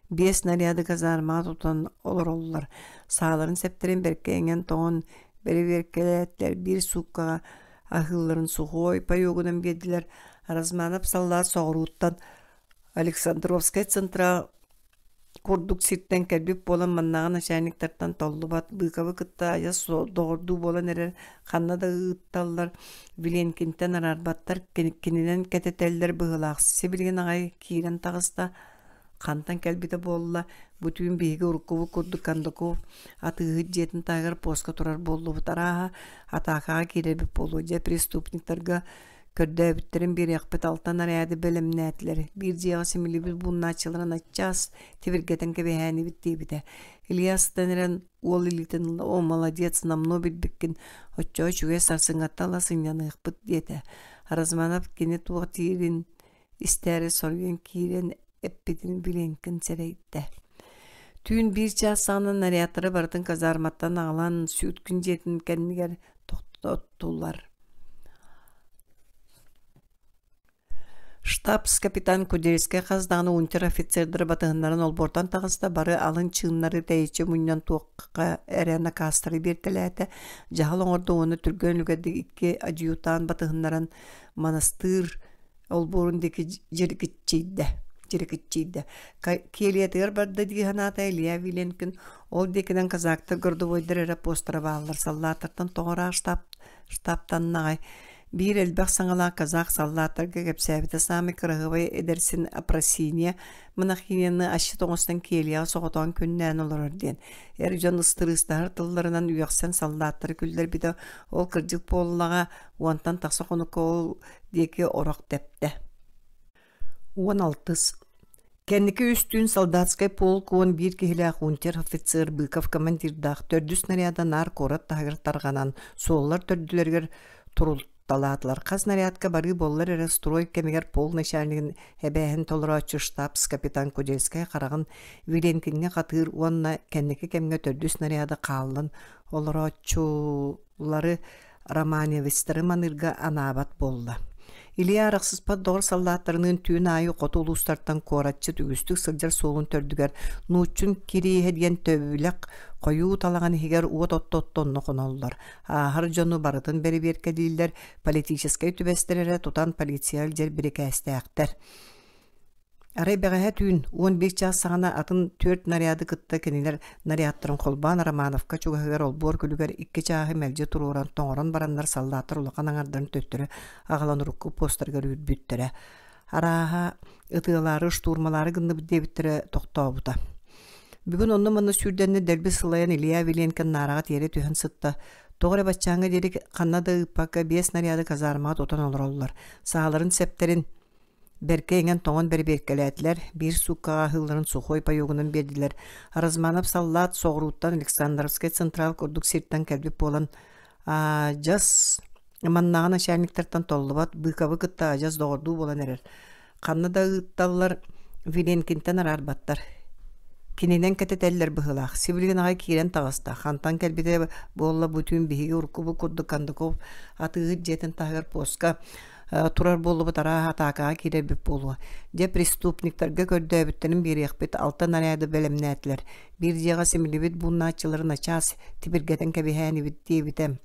биэс наряды казармаҕа тутан олороллор. Сааларын сэптэрин бэркэ иҥэн-тоҥон бэрэбиэркэлээтилэр. Биир сууккаҕа аһыылларын сухой паёгунан биэрдилэр. Разманов саллаат соҕурууттан Александровскай центра курдук сиртэн кэлбит буолан маннааҕы начальниктартан толлубат, Быковы кытта адьас доҕордуу буолан эрэр, ханна да ыытталлар, Виленкинтэн араарбаттар, кининэн кэтэтэллэр быһыылаах. Сибилигин аҕай киирэн таҕыста, хантан кэлбитэ буолла, бу түүн биһиги уруккубут курдук Кондаков атыыһыт дьиэтин таһыгар поска турар буоллубут, арааһа, атаакаҕа киирэрбит буолуо, дьэ преступниктарга Көрдөөбүттэрин биэриэхпит алтан арыйаады бэлэмнээтилэр, биир дьиэҕэ симилибит бууннааччылара начаас тибиргэтэн кэбиһээнибит диэбитэ. Илья сытан эрэн уол илиитин ылла, «О, молодец, намно билбиккин, оччоҕо үчүгэй сарсыҥҥаттан ыла сынньаныахпыт» диэтэ. Разманов кини туох диирин истээри соруйан киирэн эппитин билиэҥкин сэрэйдэ. Түүн биир чаас саҕана нарядтары барытын казарматтан аҕалан Сүүткүн дьиэтин кэннигэр тохтоттулар. Штабс-капитан Кудельскай хас даҕаны унтер-офицердары батыһыннаран олбуортан таҕыста, бары алын чыыннары тэйиччи мунньан туохха эрэ накаастары биэртэлээтэ, дьаһал оҥордо уонна түргэн үлүгэрдик икки адъютант батыһыннаран манастыыр олбуорун диэки дьирикиччийдэ дьирикиччийдэ киэлиэтигэр барда дии санаата Илья Виленкин ол диэкинэн казактар городовойдар эрэ постара бааллар саллааттартан тоҕо штаб штабтаннаҕай биир элбэх саҥалаах казах саллааттарга кэпсээбитэ саамай кыраһыабай эдэрсин Апросиния монахиняны асчыт оҥостон киэлиэҕэ соҕотоон күннээн олорор диэн эр дьон ыстырыыстаһар тылларынан үөхсэн саллааттары күллэрбитэ ол кырдьык буоллаҕа уонтан тахса хонукка ол диэки орох тэптэ. 16. Кэнники үс түүн солдатскай полк 11 киһилээх унтер-офицер Быков командирдаах төрдүс наряда наар куорат таһыгар тарҕанан, суоллар төрдүлэригэр турулталаатылар. Хас нарядка барыы буоллар эрэ строй кэмигэр пол начальнигын эбээһин толорооччу штабс-капитан Кудельскай хараҕын Виленкиҥҥэ хатыыр уонна кэнники кэмҥэ төрдүс наряда хааллан олорооччулары романевецтары маныырга анаабат буолла. Илья арахсыспат доҕор саллааттарыныын түүн аайы хоту улуустартан куоратчыт үгүстүк сылдьар суолун төрдүгэр Нууччун Кириэһэ диэн төбүлэх хойуу талаҕын иһигэр уот отто-отто онно хоноллор. Ааһар дьону барытын бэрэбиэркэлииллэр, политическай түбэстэр эрэ тутан полиция илдьэр бирикээстээхтэр. Арай бэҕэһээ түүн 11 чаас саҕана атын түөрт наряды кытта кинилэр нарядтарын холбоон Романовка чугаһыгар олбуор күлүгэр икки чааһы мэлдьи туруоран тоҥорон бараннар саллааттар улахан аҥардарын төттөрү аҕалан урукку постарыгар үүрбүттэрэ. Арааһа, ытыалаары, штурмалаары гынныбыт диэбиттэрэ тохтообута. Бүгүн онно-манна сүүрдэннэ дэлби сылайан Илья Виленкин наараҕа тиэрэ түһэн сытта. Тоҕо эрэ баччааҥҥа диэри ханна да ыыппакка биэс наряды казармаҕа тутан олороллор. Сааларын сэптэрин Бэркэ иҥэн-тоҥон бэрэбиэркэлээтилэр, биир сууккаҕа аһыылларын сухой паёгунан биэрдилэр. Разманов саллаат соҕурууттан Александровскай централ курдук сиртэн кэлбит буолан, адьас маннааҕы начальниктартан толлубат, Быковы кытта адьас доҕордуу буолан эрэр. Ханна да ыытталлар, Виленкинтэн араарбаттар. Кининэн кэтэтэллэр быһыылаах. Сибилигин аҕай киирэн таҕыста. Хантан кэлбитэ буолла бу түүн биһиги урукку курдук Кондаков атыыһыт дьиэтин таһыгар поска турар буоллубут арааһа атаакаҕа киирэрбит буолуо. Дьэ преступниктарга көрдөөбүттэрин биэриэхпит, алта наряды бэлэмнээтилэр. Биир дьиэҕэ симилибит бууннааччылары начаас тибиргэтэн кэбиһээнибит диэбитэ.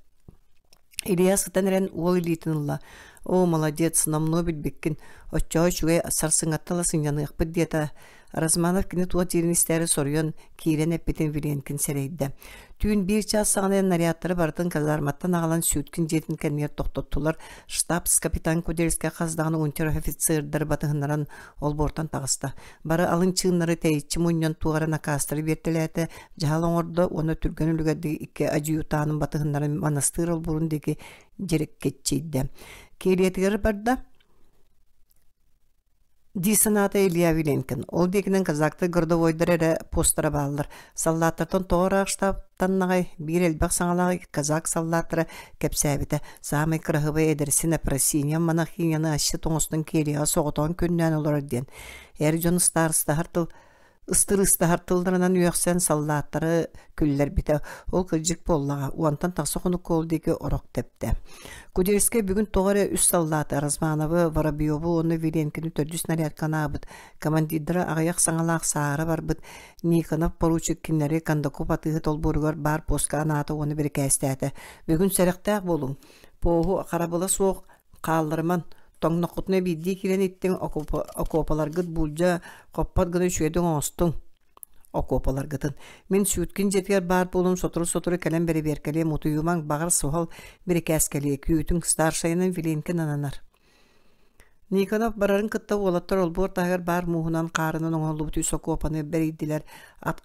Илья сытан эрэн уол илиитин ылла. «О, молодец, номнуо билбиккин. Оччоҕо үчүгэй сарсыҥҥаттан ыла сынньаныахпыт» диэтэ Разманов кини туох диирин истээри соруйан киирэн эппитин Виленкин сэрэйдэ. Түүн биир чаас саҕана нарядтары барытын казарматтан аҕалан Сюткин дьиэтин кэннигэр тохтоттулар. Штабс-капитан Кудельскай хас даҕаны унтер-офицердары батыһыннаран олбуортан таҕыста. Бары алын чыыннары тэйиччи мунньан туох эрэ накаастары биэртэлээтэ, дьаһал оҥордо уонна түргэн үлүгэрдик икки адьютанын батыһыннаран манастыыр олбуорун диэки дьириккиччийдэ. Киэлиэтигэр барда. Дии санаата Илья Виленкин. Ол диэкинэн казактар городовойдар эрэ постара бааллар. Саллааттартан тоҕо ыраах штабтаннаҕай биир элбэх саҥалаах казак саллааттара кэпсээбитэ. Саамай кыраһыабай эдэрсин Апросинья монахиняны асчыт оҥостон киэлиэҕэ соҕотоҕун күннээн олорор диэн. Эр дьон ыстаарыстаһар тыл ыстырыыстаһар тылларынан үөхсэн саллааттары күллэрбитэ. Ол кырдьык буоллаҕа, уонтан тахса хонукка ол диэки орох тэптэ. Кудельскай бүгүн тоҕо эрэ үс саллааты Размановы, Воробьеву уонна Виленкини төрдүс нарядка анаабыт. Командирдара аҕыйах саҥалаах саара барбыт Никонов поручик кинилэри Кондаков атыыһыт олбуоругар баар поска анаата уонна бирикээстээтэ. Бүгүн сэрэхтээх буолуҥ. Поһу харабыла суох хаалларыман, тоҥноххутуна биирдии киирэн иттиҥ окуопаларгыт буулдьа хоппот гына үчүгэйдик оҥостуҥ окуопаларгытын. Мин Сюткин дьиэтигэр баар буолуум сотору-сотору кэлэн бэрэбиэркэлиэм, утуйумаҥ, баҕар суһал бирикээскэлиэ, күүтүҥ, старшайынан Виленкин ананар. Никонов барарын кытта уолаттар олбуор таһыгар баар мууһунан хаарынан оҥоһуллубут үс окуопаны бэрийдилэр, ат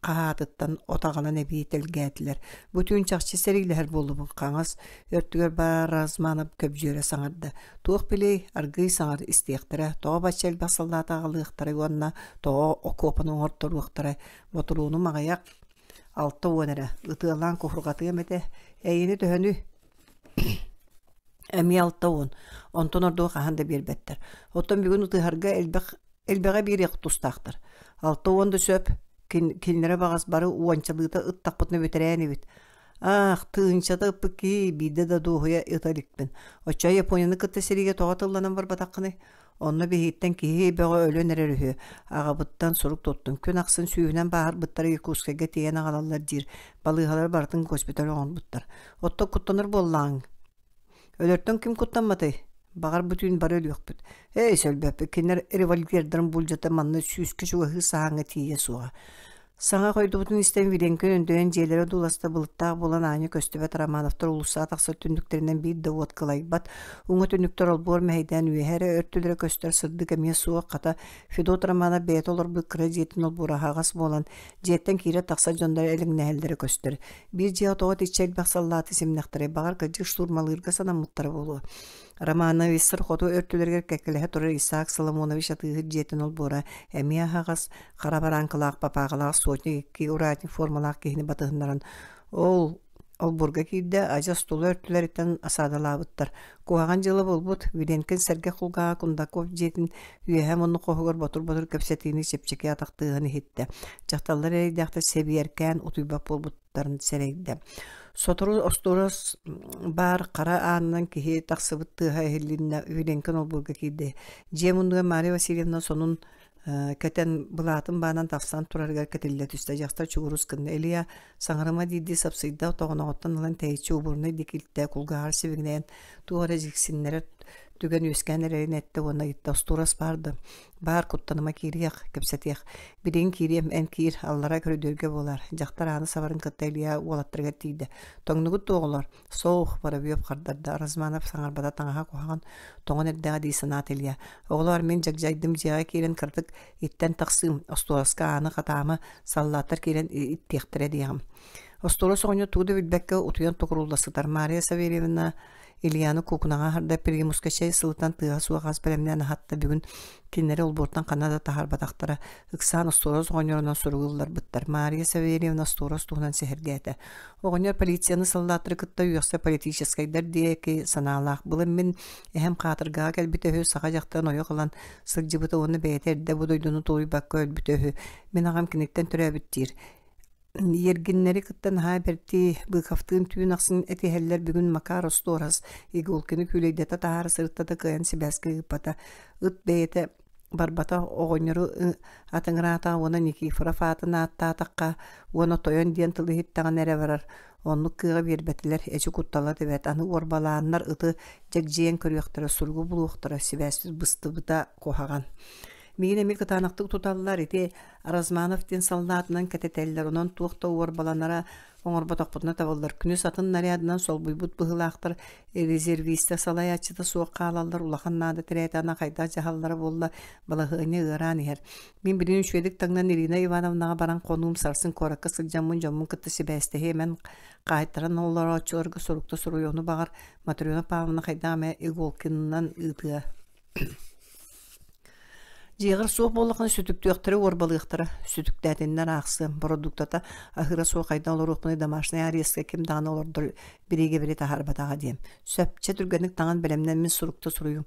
хаһаатыттан от аҕалан эбии тэлгээтилэр. Бу түүн чахчы сэриилэһэр буоллубут. Хаҥас өртүгэр баар Разманов көбдьүөрэ саҥарда. Туох билиэй, аргыый саҥар истиэхтэрэ, тоҕо бачча элбэх саллааты аҕалыахтарай уонна тоҕо окуопаны оҥорторуохтарай. Ботуруонум аҕыйах, 60 эрэ, ытыалаан куһурҕатыам этэ. Эйини төһөнүй? Эмиэ 60. Онтон ордугу хаһан да биэрбэттэр. Оттон бүгүн ытыһарга элбэх элбэҕи биэриэх тустаахтар. 60 да сөп, кинилэрэ баҕас бары уончалыыта ыттахпытына бүтэрээн эбит. Аах, тыһыынчата ыппыт киһи биирдэ да дуоһуйа ыта иликпин. Оччо Японияны кытта сэриигэ тоҕо тылланан барбатаххыный? Онно биһигиттэн киһи бөҕө өлөн эрэр үһү. Аҕабыттан сурук туттум. Күн ахсын сүүһүнэн бааһырбыттары Якутскайга тиэйэн аҕалаллар диир. Балыыһалары барытын госпиталь оҥорбуттар. Оттон куттанар буоллаҕыҥ? Өлөртөн ким куттамматый? Баҕар бу түүн бары өлүөхпүт. Эй, сөлбөппүт, кинилэр револьвердарын булдьата манна сүүскэ чугаһыы саһааҥҥа тиийиэ суоҕа. Саҥа хойдубутун истэн Виленкин өндөйөн дьиэлэрэ дууласта былыттаах буолан аанньа көстүбэт Романовтар уулуссаҕа тахсар түннүктэринэн биир да уот кылайбат, уҥа түннүктэр олбуор мэһэйдээн үөһэ эрэ өртүлэрэ көстөр сырдык эмиэ суох, хата Федот Романов бэйэтэ олорбут кыра дьиэтин олбуора аһаҕас буолан, дьиэттэн киирэ-тахса дьоннор элэҥнэһэллэрэ көстөр. Биир дьиэҕэ тоҕо итиччэ элбэх саллааты симнэхтэрэй, баҕар кырдьык штурмалыырга санаммыттара буолуо. Романовичтар хоту өртүлэригэр кэккэлэһэ турар Исаак Соломонович атыыһыт дьиэтин олбуора эмиэ аһаҕас, хара барааҥкалаах папааҕалаах сотник икки уратник формалаах киһини батыһыннаран ол олбуорга киирдэ, адьас тула өртүлэриттэн осадалаабыттар. Куһаҕан дьыала буолбут, Виленкин сэргэх кулгааҕа Кундаков дьиэтин үөһэ муннук хоһугар ботур-ботур кэпсэтиини чэпчэки атах тыаһын иһиттэ. Дьахталлар эрэйдээхтэр сэбиэркээн утуйбат буолбуттарын сэрэйдэ. Сотору остуорас баар хара аанынан киһи тахсыбыт тыаһа иһиллиннэ, Виленкин олбуорга киирдэ. Дьиэ муннугар Мария Васильевна сонун кэтэн былаатын баанан тахсан турарыгар кэтиллэ түстэ. Дьахтар чугурус гынна. Илья саҥарыма диирдии сапсыйда, тоҕоноҕуттан ылан тэйиччи убурунай дикилтэ, кулгааҕар сибигинэйэн туох эрэ дьиксиннэрэр түгэн үөскээн эрэрин эттэ уонна ыйытта остуорас баар да баар куттаныма киириэх кэпсэтиэх билигин киириэм эн киир аллара көрүдүөргэ буолаар дьахтар ааны сабарын кытта Илья уолаттарыгар тиийдэ тоҥнугут дуо оҕолор Суох, Воробьев хардарда, Разманов саҥарбата таҥаһа куһаҕан, тоҥон эрдэҕэ дии санаата Илья. Оҕолоор, мин дьагдьайдым дьиэҕэ киирэн кыратык иттэн тахсыым, остуораска ааны хатаама, саллааттар киирэн иттиэхтэрэ диэҕим. Остуорас оҕонньор тугу да билбэккэ утуйан токурулла сытар. Мария Савельевна Ильяны куукунаҕа аһарда, примуска чэй сылытан тыаһа суох ас бэлэмнээн аһатта. Бүгүн кинилэри олбуортан ханна да таһаарбатахтара. Ыксаан остуорас оҕонньорунан суругу ылларбыттар. Мария Савельевна остуорас туһунан сэһэргээтэ. Оҕонньор полицияны саллааттары кытта үөхсэ политическайдар диэки санаалаах. Былыр мин эһэм хаатыргаҕа кэлбитэ үһү, саха дьахтарын ойох ылан сылдьыбыта уонна бэйэтэ эрдэ бу дойдуну тулуйбакка өлбүтэ үһү. Мин аҕам киниттэн төрөөбүт диир. Ергиннэри кытта наһаа бэртии Быковтыын түүн ахсын этиһэллэр бүгүн Макар остуорас Иголкины күүлэйдэтэ таһаара сырытта да кыайан сибээскэ ыыппата. Ыт бэйэтэ барбата оҕонньору атыҥыраатаҕа уонна Никифоров аатын ааттаатахха уонна тойон диэн тылы иһиттэҕинэ эрэ барар оннук кыаҕы биэрбэтилэр эчи куттала да бэрт аны уорбалааннар ыты дьэгдьийэн көрүөхтэрэ суругу булуохтара сибээспит быстыбыта куһаҕан миигин эмиэ кытаанахтык туталлар ити Разманов диэн саллаатынан кэтэтэллэр онон туох да уорбаланара оҥорботохпутуна табыллар. Күнүс атын нарядынан солбуйбут быһыылаахтар резервистэр салайааччыта суох хаалаллар, улахан наада тирээтэҕинэ хайдах дьаһаллара буолла, балаһыанньа ыараан иһэр. Мин билигин үчүгэйдик таҥнан Ирина Ивановнаҕа баран хонуум, сарсын куоракка сылдьаммын дьоммун кытта сибээстэһиэм, эн хаайтаран олорооччуларга сурукта суруйуону баҕар, Матрена Павловна хайдах эмэ Иголкинынан ыытыа. Дьиэҕэр суох буоллаххына сүтүктүөхтэрэ, уорбалыахтара. Сүтүктээтиннэр аахсыам. Бородууктата аһыыра суох хайдах олоруохпунуй домашнай арестка ким даҕаны олордор бириигэбэри таһаарбатаҕа диэм. Сөп, чэ түргэнник таҥан бэлэмнэммин сурукта суруйуум.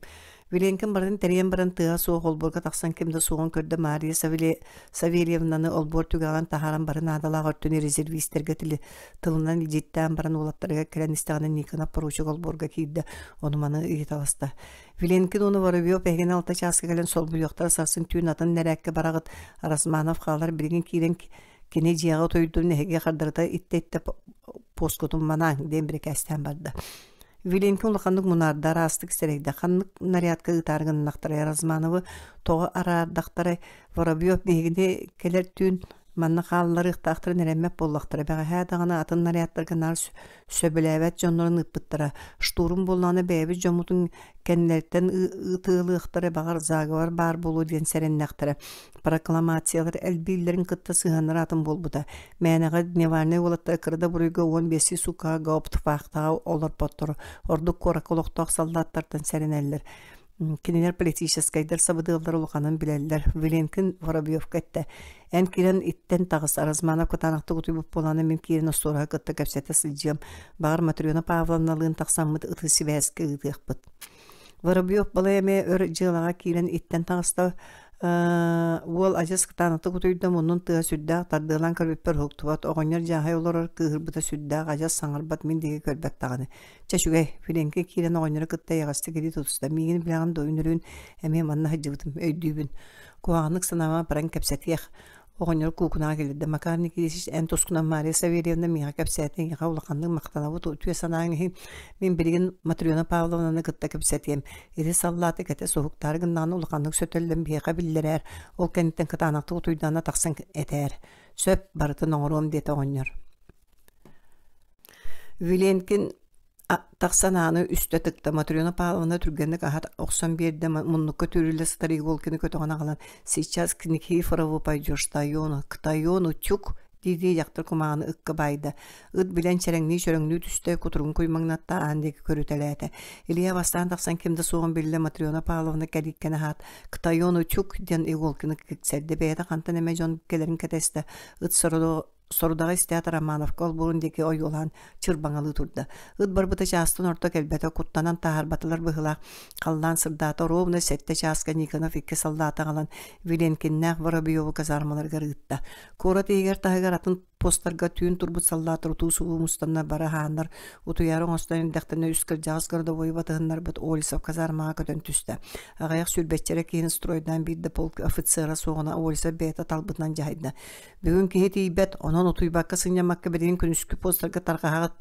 Виленкин барытын тэрийэн баран тыаһа суох олбуорга тахсан ким да суоҕун көрдө Мария Савельевнаны олбуор түгэҕин таһааран бары наадалаах өртүн резервистэргэ тылынан илдьиттээн баран уолаттарыгар кэлэн истэҕинэ Никонов поручик олбуорга киирдэ ону-маны ыйыталаста. Виленкин уонна Воробьев эһигини алта чааска кэлэн солбуйуохтара сарсын түүн атын нэрээккэ бараҕыт Расманов хаалар билигин киирэн кини дьиэҕэ утуйдун эһиги хардарыта иттэ-иттэ поскутун манааҥ диэн бирикээстээн барда. Виленкин улаханнык мунаарда араастык сэрэйдэ ханнык нарядка ыытаары гыннахтарай Размановы тоҕо араардахтарай Воробьев биһигини кэлэр түүн манна хаалларыахтаахтарын эрэммэт буоллахтара бэҕэһээ даҕаны атын нарядтарга наар сөбүлээбэт дьоннорун ыыппыттара штурм буоллаҕына бэйэбит дьоммутун кэннилэриттэн ыытыалыахтара баҕар заговор баар буолуо диэн сэрэннэхтэрэ прокламациялар элбииллэрин кытта сыһыаннара атын буолбута мээнэҕэ дневальнай уолаттар кыра да буруйга уон биэстии сууккаҕа гауптвахтаҕа олорботтор ордук куоракка олохтоох саллааттартан сэрэнэллэр Кинилэр политическайдар сабыдыаллара улаханын билэллэр. Виленкин Воробьевка эттэ: «Эн киирэн иттэн таҕыс, Разманов кытаанахтык утуйбут буолааны мин киирэн остуораһы кытта кэпсэтэ сылдьыам. Баҕар Матрена Павловналыын тахсаммыт ытыы сибээскэ ыытыахпыт». Воробьев балай эмэ өр дьыалаҕа киирэн иттэн таҕыста. Уол адьас кытаанахтык утуйда, муннун тыаһа сүрдээх тардыалаан көрбүппэр уһуктубат. Оҕонньор дьааһай олорор, кыыһырбыта сүрдээх, адьас саҥарбат, мин диэки көрбөт даҕаны. Чэ үчүгэй, Филиҥкэ киирэн оҕонньору кытта эйэҕэстик илии тутуста. Миигин билэҕин дуо, үнүрүүн эмиэ манна сылдьыбытым, өйдүүбүн. Куһаҕаннык санаама баран кэпсэтиэх. Оҕонньор куукунаҕа кэллэ. Макар Никитич, эн тускунан Мария Савельевна миэхэ кэпсээтэ, эйиэхэ улаханнык махтанабыт, үтүө санааҥ иһин. Мин билигин Матрена Павловнаны кытта кэпсэтиэм. Ити саллааты кэтэ суһуктаары гыннаҕына улаханнык сөтөллөн биһиэхэ биллэрээр, ол кэнниттэн кытаанахтык утуйдаҕына тахсан этээр. Сөп, барытын оҥоруом диэтэ оҕонньор. Виленкин тахсан ааны үстэ тыкта, Матрена Павловна түргэнник аһат охсон биэрдэ, муннукка түүрүллэ сытар Иголкины көтөҕөн аҕалан «Сейчас к Никифорову пойдешь, Тайону, к Тайону тюк!» дии-дии дьахтар кумааҕыны ыкка баайда. Ыт билэн чэрэҥнии-чөрөҥнүү түстэ, кутуругун куймаҥнатта, аан диэки көрүтэлээтэ. Илья бастаан тахсан ким да суоҕун биллэ, Матрена Павловна кэлииккэни аһаат «К Тайону тюк!» диэн Иголкины киксэрдэ, бэйэтэ хантан эмэ дьон кэлэрин кэтэстэ. Ыт сородо Сорудаҕы истээт Романовка олбуорун диэки ойуолаан чырбаҥалыы турда. Ыт барбыта чаастан орто кэлбэтэ, куттанан таһаарбатылар быһыылаах. Халлаан сырдаата, ровно сэттэ чааска Никонов икки саллааты аҕалан Виленкиннээх Воробьеву казармаларыгар ыытта. Куорат иһигэр-таһыгар атын постарга түүн турбут саллааттар утуу-субуу мустаннар бары аһааннар, утуйаары оҥостон эрдэхтэринэ үс кырдьаҕас городовойу батыһыннарбыт Олесов казармаҕа көтөн түстэ. Аҕыйах сүүрбэччэ эрэ киһини стройдаан биир да полк офицера суоҕуна Олесов бэйэтэ талбытынан дьаһайда. Бүгүн киһи тиийбэт, онон утуйбакка сынньаммакка билигин күнүскү постарга тарҕаһаҕыт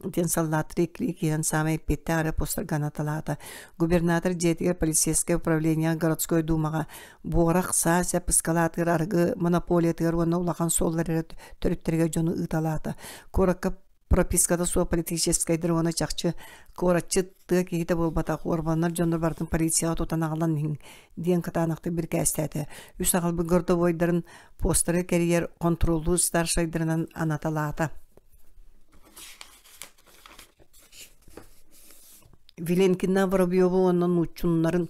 диэн саллааттары иккилии киирэн саамай эппиэттээх эрэ постарга анаталаата. Губернатор дьиэтигэр полицейскай управлениеҕа городской думаҕа буорах саа сэп ыскалаатыгар арыгы монополиятыгар уонна улахан суоллар эрэ төрүттэригэр дьону ыыталаата. Куоракка прописката суох политическайдар уонна чахчы куоратчыт тыа киһитэ буолбатах уорбаннар дьоннор барытын полицияҕа тутан аҕалан иһиҥ диэн кытаанахтык бирикээстээтэ. Үс аҕалбыт городовойдарын постары кэрийэр хонтуруоллуур старшайдарынан анаталаата. Виленкина Воробьеву уонна нууччуннарын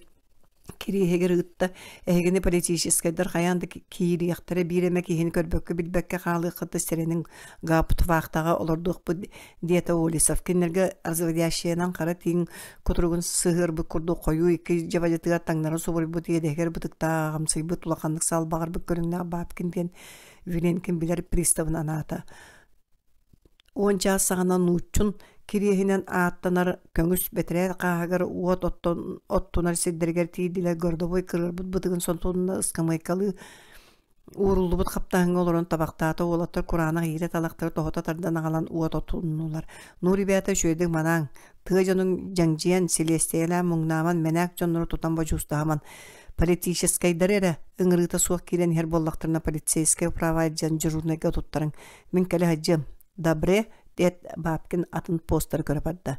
кириэһигэр ыытта, эһигини политическайдар хайаан да киириэхтэрэ, биир эмэ киһини көрбөккө-билбэккэ хаалыаххыт да сэрэниҥ Гаптвахтаҕа олордуохпут диэтэ Олесов. Кинилэргэ разводящайынан хара тииҥ кутуругун сыһыарбыт курдук хойуу икки дьабадьытыгар таҥнары субуруйбут иэдэһигэр бытыктаах аҕамсыйбыт улаханнык салбаҕарбыт көрүҥнээх Бабкин диэн Виленкин билэр приставын анаата. Уон чаас саҕана нууччун кириэһинэн ааттанар көҥүс бэтэрээ хааһыгар уот оттунар сирдэригэр тиийдилэр городовой кырыарбыт бытыгын сонтуонуна ыскамыайкалыы ууруллубут хаптаһыҥҥа олорон табахтаата уолаттар кураанах иирэ талахтары тоһута тардан аҕалан уот отуннулар ну ребята үчүгэйдик манааҥ тыа дьонун дьэҥдьийэн силиэстийэлээн муҥнааман мэнээк дьоннору тутан бодьуустаһаман политическайдары эрэ ыҥырыыта суох киирэн иһэр буоллахтарына полицейскай управа дьон дежурнайга туттарыҥ мин кэлэ сылдьыам. Добре, Диэт Бабкин атын постары көрө барда.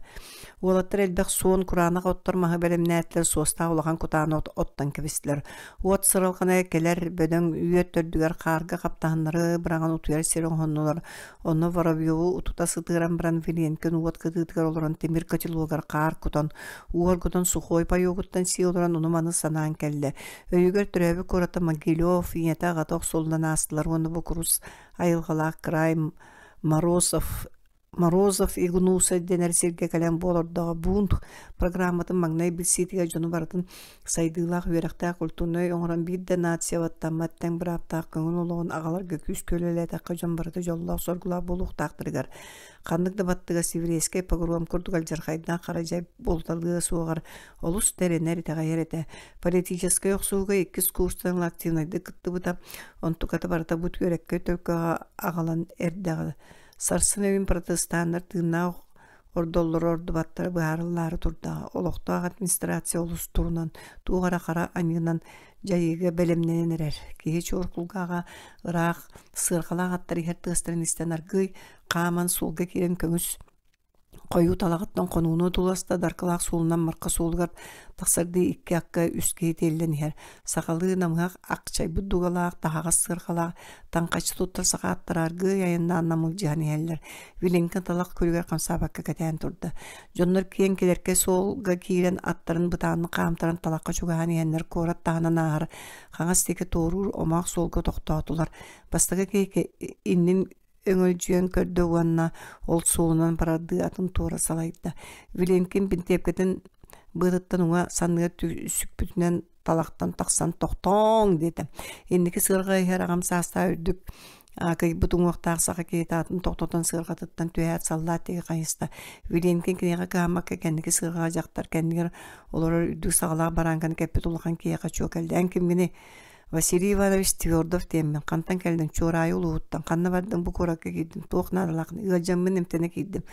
Уолаттар элбэх суон кураанах оттор маһы бэлэмнээтилэр, суостаах улахан кутааны оттон кэбистилэр. Уот сыралҕана кэлэр бөдөҥ үөт төрдүгэр хаарга хаптаһыннары быраҕан утуйар сир оҥоһуннулар. Онно Воробьеву утута сытыаран баран Виленкин уот кытыытыгар олорон тимир котелогар хаар кутан, уу оргутан сухой паёгуттан сии олорон ону-маны санаан кэллэ. Өйүгэр төрөөбүт куората Могилев ийэтэ аҕата охсуллан аастылар уонна бу курус айылҕалаах край Морозов Морозов Игнуса дэнэр сиргэ кэлэн бу олордоҕо бунт программатын маҥнай билсиитигэр дьону барытын сайдыылаах үөрэхтээх культурнай оҥорон биир да нация баттаммат тэҥ бырааптаах көҥүл олоҕун аҕаларга күүскэ үлэлээтэххэ дьон барыта дьоллоох-соргулаах буолуохтаахтарыгар ханнык да баттыгас еврейскэй погром курдук алдьархайдаах хара дьай буолуталыа суоҕар олус тэринэр итэҕэйэр этэ. Политическай охсууга иккис курстан активнайдык кыттыбыта, онтуката барыта бу түөрэккэ төлкөҕө аҕалан эрдэҕэ. Сарсын өйүн протестаннар тыыннаах ордоллоро ордубаттара быһаарыллаары турдаҕа. Олохтоох администрация олус турунан, туох эрэ хара аньыынан дьайыыга бэлэмнэнэн эрэр. Киһи чуор кулгааҕа ыраах сыарҕалаах аттар иһэр тыастарын истэн аргыый хааман суолга киирэн көҥүс Хойуу талаҕыттан хонууну туласта даркылаах суолунан Марха суолугар тахсардыы икки акка үс киһи тиэллэн иһэр. Сахалыы намыһах акчайбыт дугалаах, таһаҕас сыарҕалаах, таҥхаччы туттар саха аттара аргыый айаннаан намылдьыһан иһэллэр. Виленка талах күлүгэр хамсаабакка кэтээн турда. Дьоннор киэҥ килэркэй суолга киирэн аттарын бытааннык хаамтаран талахха чугаһаан иһэннэр куорат таһынан ааһар хаҥас диэки туоруур омоох суолга тохтоотулар. Бастакы киһи иннин өҥөлдьүйэн көрдө уонна ол суолунан барардыы атын туора салайда. Виленкин бинтиэпкэтин быатыттан уҥа санныга сүкпүтүнэн талахтан тахсан тохтооҥ диэтэ. Инники сыарҕа иһэр аҕам саастаах үрдүк акыйбыт уҥуохтаах саха киһитэ атын тохтотон сыарҕатыттан түһээт саллаат диэки хайыста. Виленкин киниэхэ кыһаммакка кэнники сыарҕаҕа дьахтар кэннигэр олорор үрдүк саҕалаах барааҥканы кэппит улахан киһиэхэ чуо кэллэ. Эн кимҥиний? Василий Иванович Твердов диэммин, хантан кэллиҥ, Чуораайы улууһуттан, ханна бардыҥ, бу куоракка киирдим, туох наадалааххын, ыалдьаммын эмтэнэ киирдим.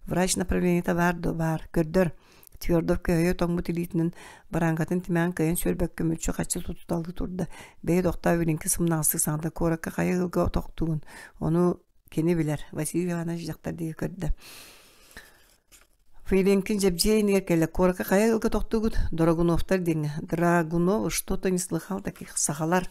Врач направлениета баар дуо? Баар. Көрдөр. Твердов көһүйэ тоҥмут илиитинэн барааҥкатын тимэҕин кыайан сүөрбэккэ мүччү-хаччы тутуталыы турда. Бэйэ тохтоо билиҥки сымнаҕастык саҥарда, куоракка хайа ыалга тохтугун, ону кини билэр. Василий Иванович дьахтар диэки көрдө. Филинкин дьэбдьиэ иннигэр кэллэ, куоракка хайа ыалга тохтуугут? Драгуновтар диэҥҥэ. Драгунов что-то не слыхал таких сахалар.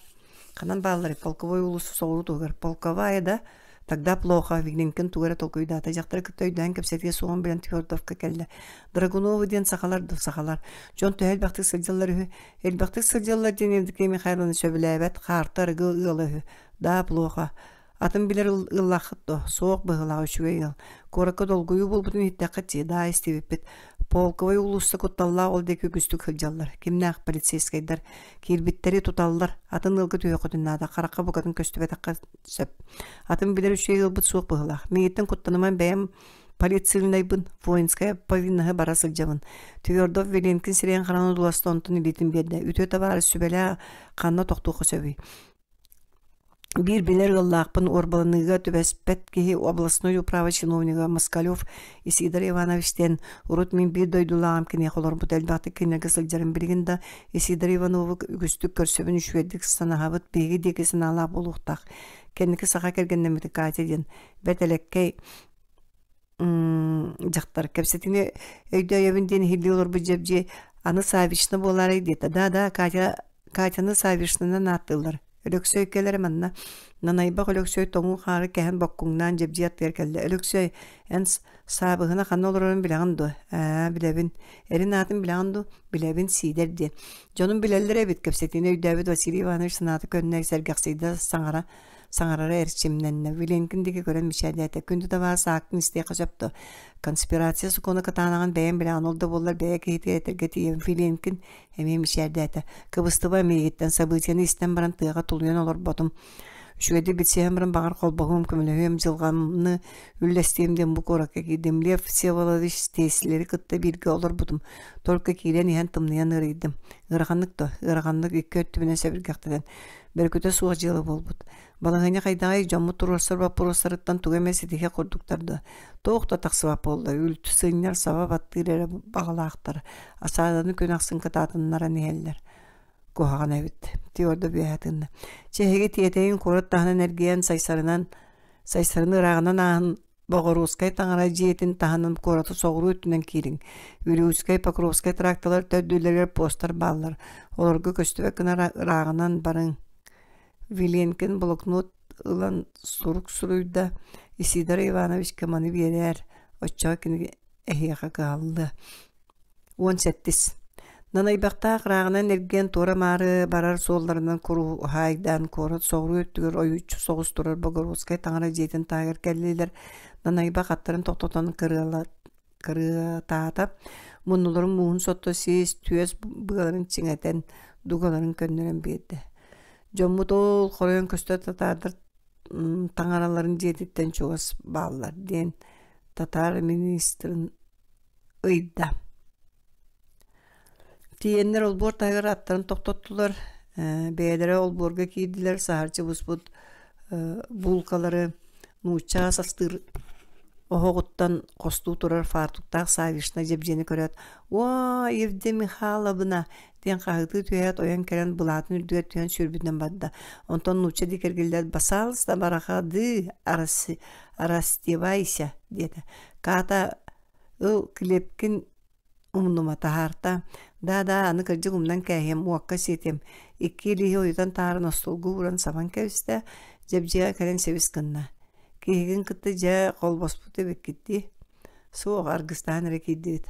Ханан баалларый? Полковой уулусса соҕуруу туһугар. Полковая да? Тогда плохо. Виленкин тугу эрэ толкуйдаата. Дьахтары кытта өйдөөн кэпсэтиэ суоҕун билэн Твердовка кэллэ. Драгуновы диэн сахалар да сахалар. Дьон төһө элбэхтик сылдьаллар үһү? Элбэхтик сылдьаллар диэн Евдокия Михайловна сөбүлээбэт. Хаарта арыгы ыала үһү. Да, плохо. Атын билэр ыаллааххыт дуо? Суох быһыылаах үчүгэй ыал. Куоракка долгуйуу буолбутун иһиттэххит дии, даа истибиппит. Полковай уулусса кутталлаах ол диэки үгүстүк сылдьаллар. Кимнээх полицейскайдар киирбиттэри туталлар. Атын ыалга түһүөххүтүн наада, харахха букатын көстүбэтэххэ сөп. Атын билэр үчүгэй ыалбыт суох быһыылаах. Миигиттэн куттаныман бэйэм полицейнайбын, воинская повинноһы бара сылдьабын. Твердов Веленкин сирэйин хараҕын одууласта онтон илиитин биэрдэ. Үтүө табаарыс сүбэлээ ханна тохтуохха сөбүй? Биир билэр ыаллаахпын уорбаланыыга түбэспэт киһи областной управа чиновнига Москалев Исидор Иванович диэн урут мин биир дойдулааҕым киниэхэ олорбут элбэхтик кинилэргэ сылдьарым билигин да Исидор Ивановы үгүстүк көрсөбүн үчүгэйдик санаһабыт биһиги диэки санаалаах буолуохтаах кэнники саха кэргэннэммитэ Катя диэн бэрт элэккэй дьахтар кэпсэтини өйдөөйөбүн диэн иһиллии олорбут дьэбдьиэ аны Савична буолаарай диэтэ да да Катя Катяны Савишнанан ааттыыллар Өлөксөй кэлэрэ манна Нанайбах Өлөксөй тоҥуу хаары кэһэн боккуҥнаан дьэбдьиэ аттыгар кэллэ Өлөксөй эн Саабыһына ханна олорорун билэҕин дуо ээ билэбин эрин аатын билэҕин дуо билэбин Сиидэр диэн дьонум билэллэр эбит кэпсэтиини өйдөөбүт Василий Иванович санаата көннө сэргэхсийдэ саҥара саҥарара эрчимнэннэ. Виленкин диэки көрөн мичээрдээтэ. Күндү табаарыс ааккын истиэххэ сөп дуо? Конспирация сокуона кытаанаҕын бэйэм билэҕин, ол да буоллар бэйэ киһитигэр этэргэ тиийэбин. Виленкин эмиэ мичээрдээтэ. Кыбыстыба миигиттэн событиены истэн баран тыаҕа тулуйан олорботум. Үчүгэйдик билсиһэн баран баҕар холбоһуом, көмөлөһүөм, дьылҕамны үллэстиэм диэн бу куоракка киирдим. Лев Всеволодович Стеслери кытта бииргэ олорбутум. Только киирэн иһэн тымныйан ыарыйдым. Ыараханнык дуо? Ыараханнык икки өттүбүнэн сэбиргэхтэнэн Бөрүкүтэ суох дьыала буолбут. Балаһыанньа хайдаҕый дьоммут туруорсар боппуруостарыттан тугу эмэ ситиһэ курдуктар дуо? Туох да тахсыбат буолла, үлтү сынньар, саба баттыыр эрэ баҕалаахтар. Асааданы күн ахсын кытаатыннаран иһэллэр. Куһаҕан эбит. Тиорда үөһэ тыынна. Чэ эһиги тиэтэйин куорат таһынан эргийэн сайсарынан сайсарыны ырааҕынан ааһан Боҕоруускай таҥара дьиэтин таһынан куораты соҕуруу өттүнэн киириҥ. Вилюйскай, Покровскай тракталар төрдүлэригэр постар бааллар. Олорго көстүбэт гына ырааҕынан барыҥ. Виленкин блокнот ылан сурук суруйда: «Исидор Ивановичка маны биэрээр, оччоҕо кини эһиэхэ кыһаллыа» 17. Нанайбахтаах ырааҕынан эргийэн туора-маары барар суолларынан куруһаайдаан куорат соҕуруу өттүгэр ойуччу соҕус турар Богородскай таҥара дьиэтин таһыгар кэллилэр. Нанайбах аттарын тохтотон кырыатаата, муннуларын мууһун сотто сиэс, түөс быаларын чиҥэтэн, дугаларын көннөрөн биэрдэ. Дьоммут ол хоройон көстөр татаардар таҥараларын дьиэтиттэн чугас бааллар диэн татаар министрин ыйда. Тиийэннэр олбуор таһыгар аттарын тохтоттулар, бэйэлэрэ олбуорга киирдилэр, саһарчы буспут буулкалары нуучча састыыр оһоҕуттан хостуу турар фартуктаах Савишна дьэбдьиэни көрөөт, «Уо, Евдокия Михайловна!» диэн хаһыытыы түһээт, ойон кэлэн былаатын үрдүгэр түһэн сүүрбүтүнэн барда. Онтон нуучча диэки эргиллээт, «Басаалыста барахады, растевайся!» диэтэ. Ката ыл килиэпкин умнума таһаарта. Да-да, аны кырдьык умнан кээһиэм, уокка сиэтиэм. Икки илииһи ойутан таһааран остуолга ууран сабан кэбистэ, дьэбдьиэҕэ кэлэн сибис гынна. Киһигин кытта дьэ холбоспут эбиккит дии. Суох, аргыстаан эрэ киирдибит.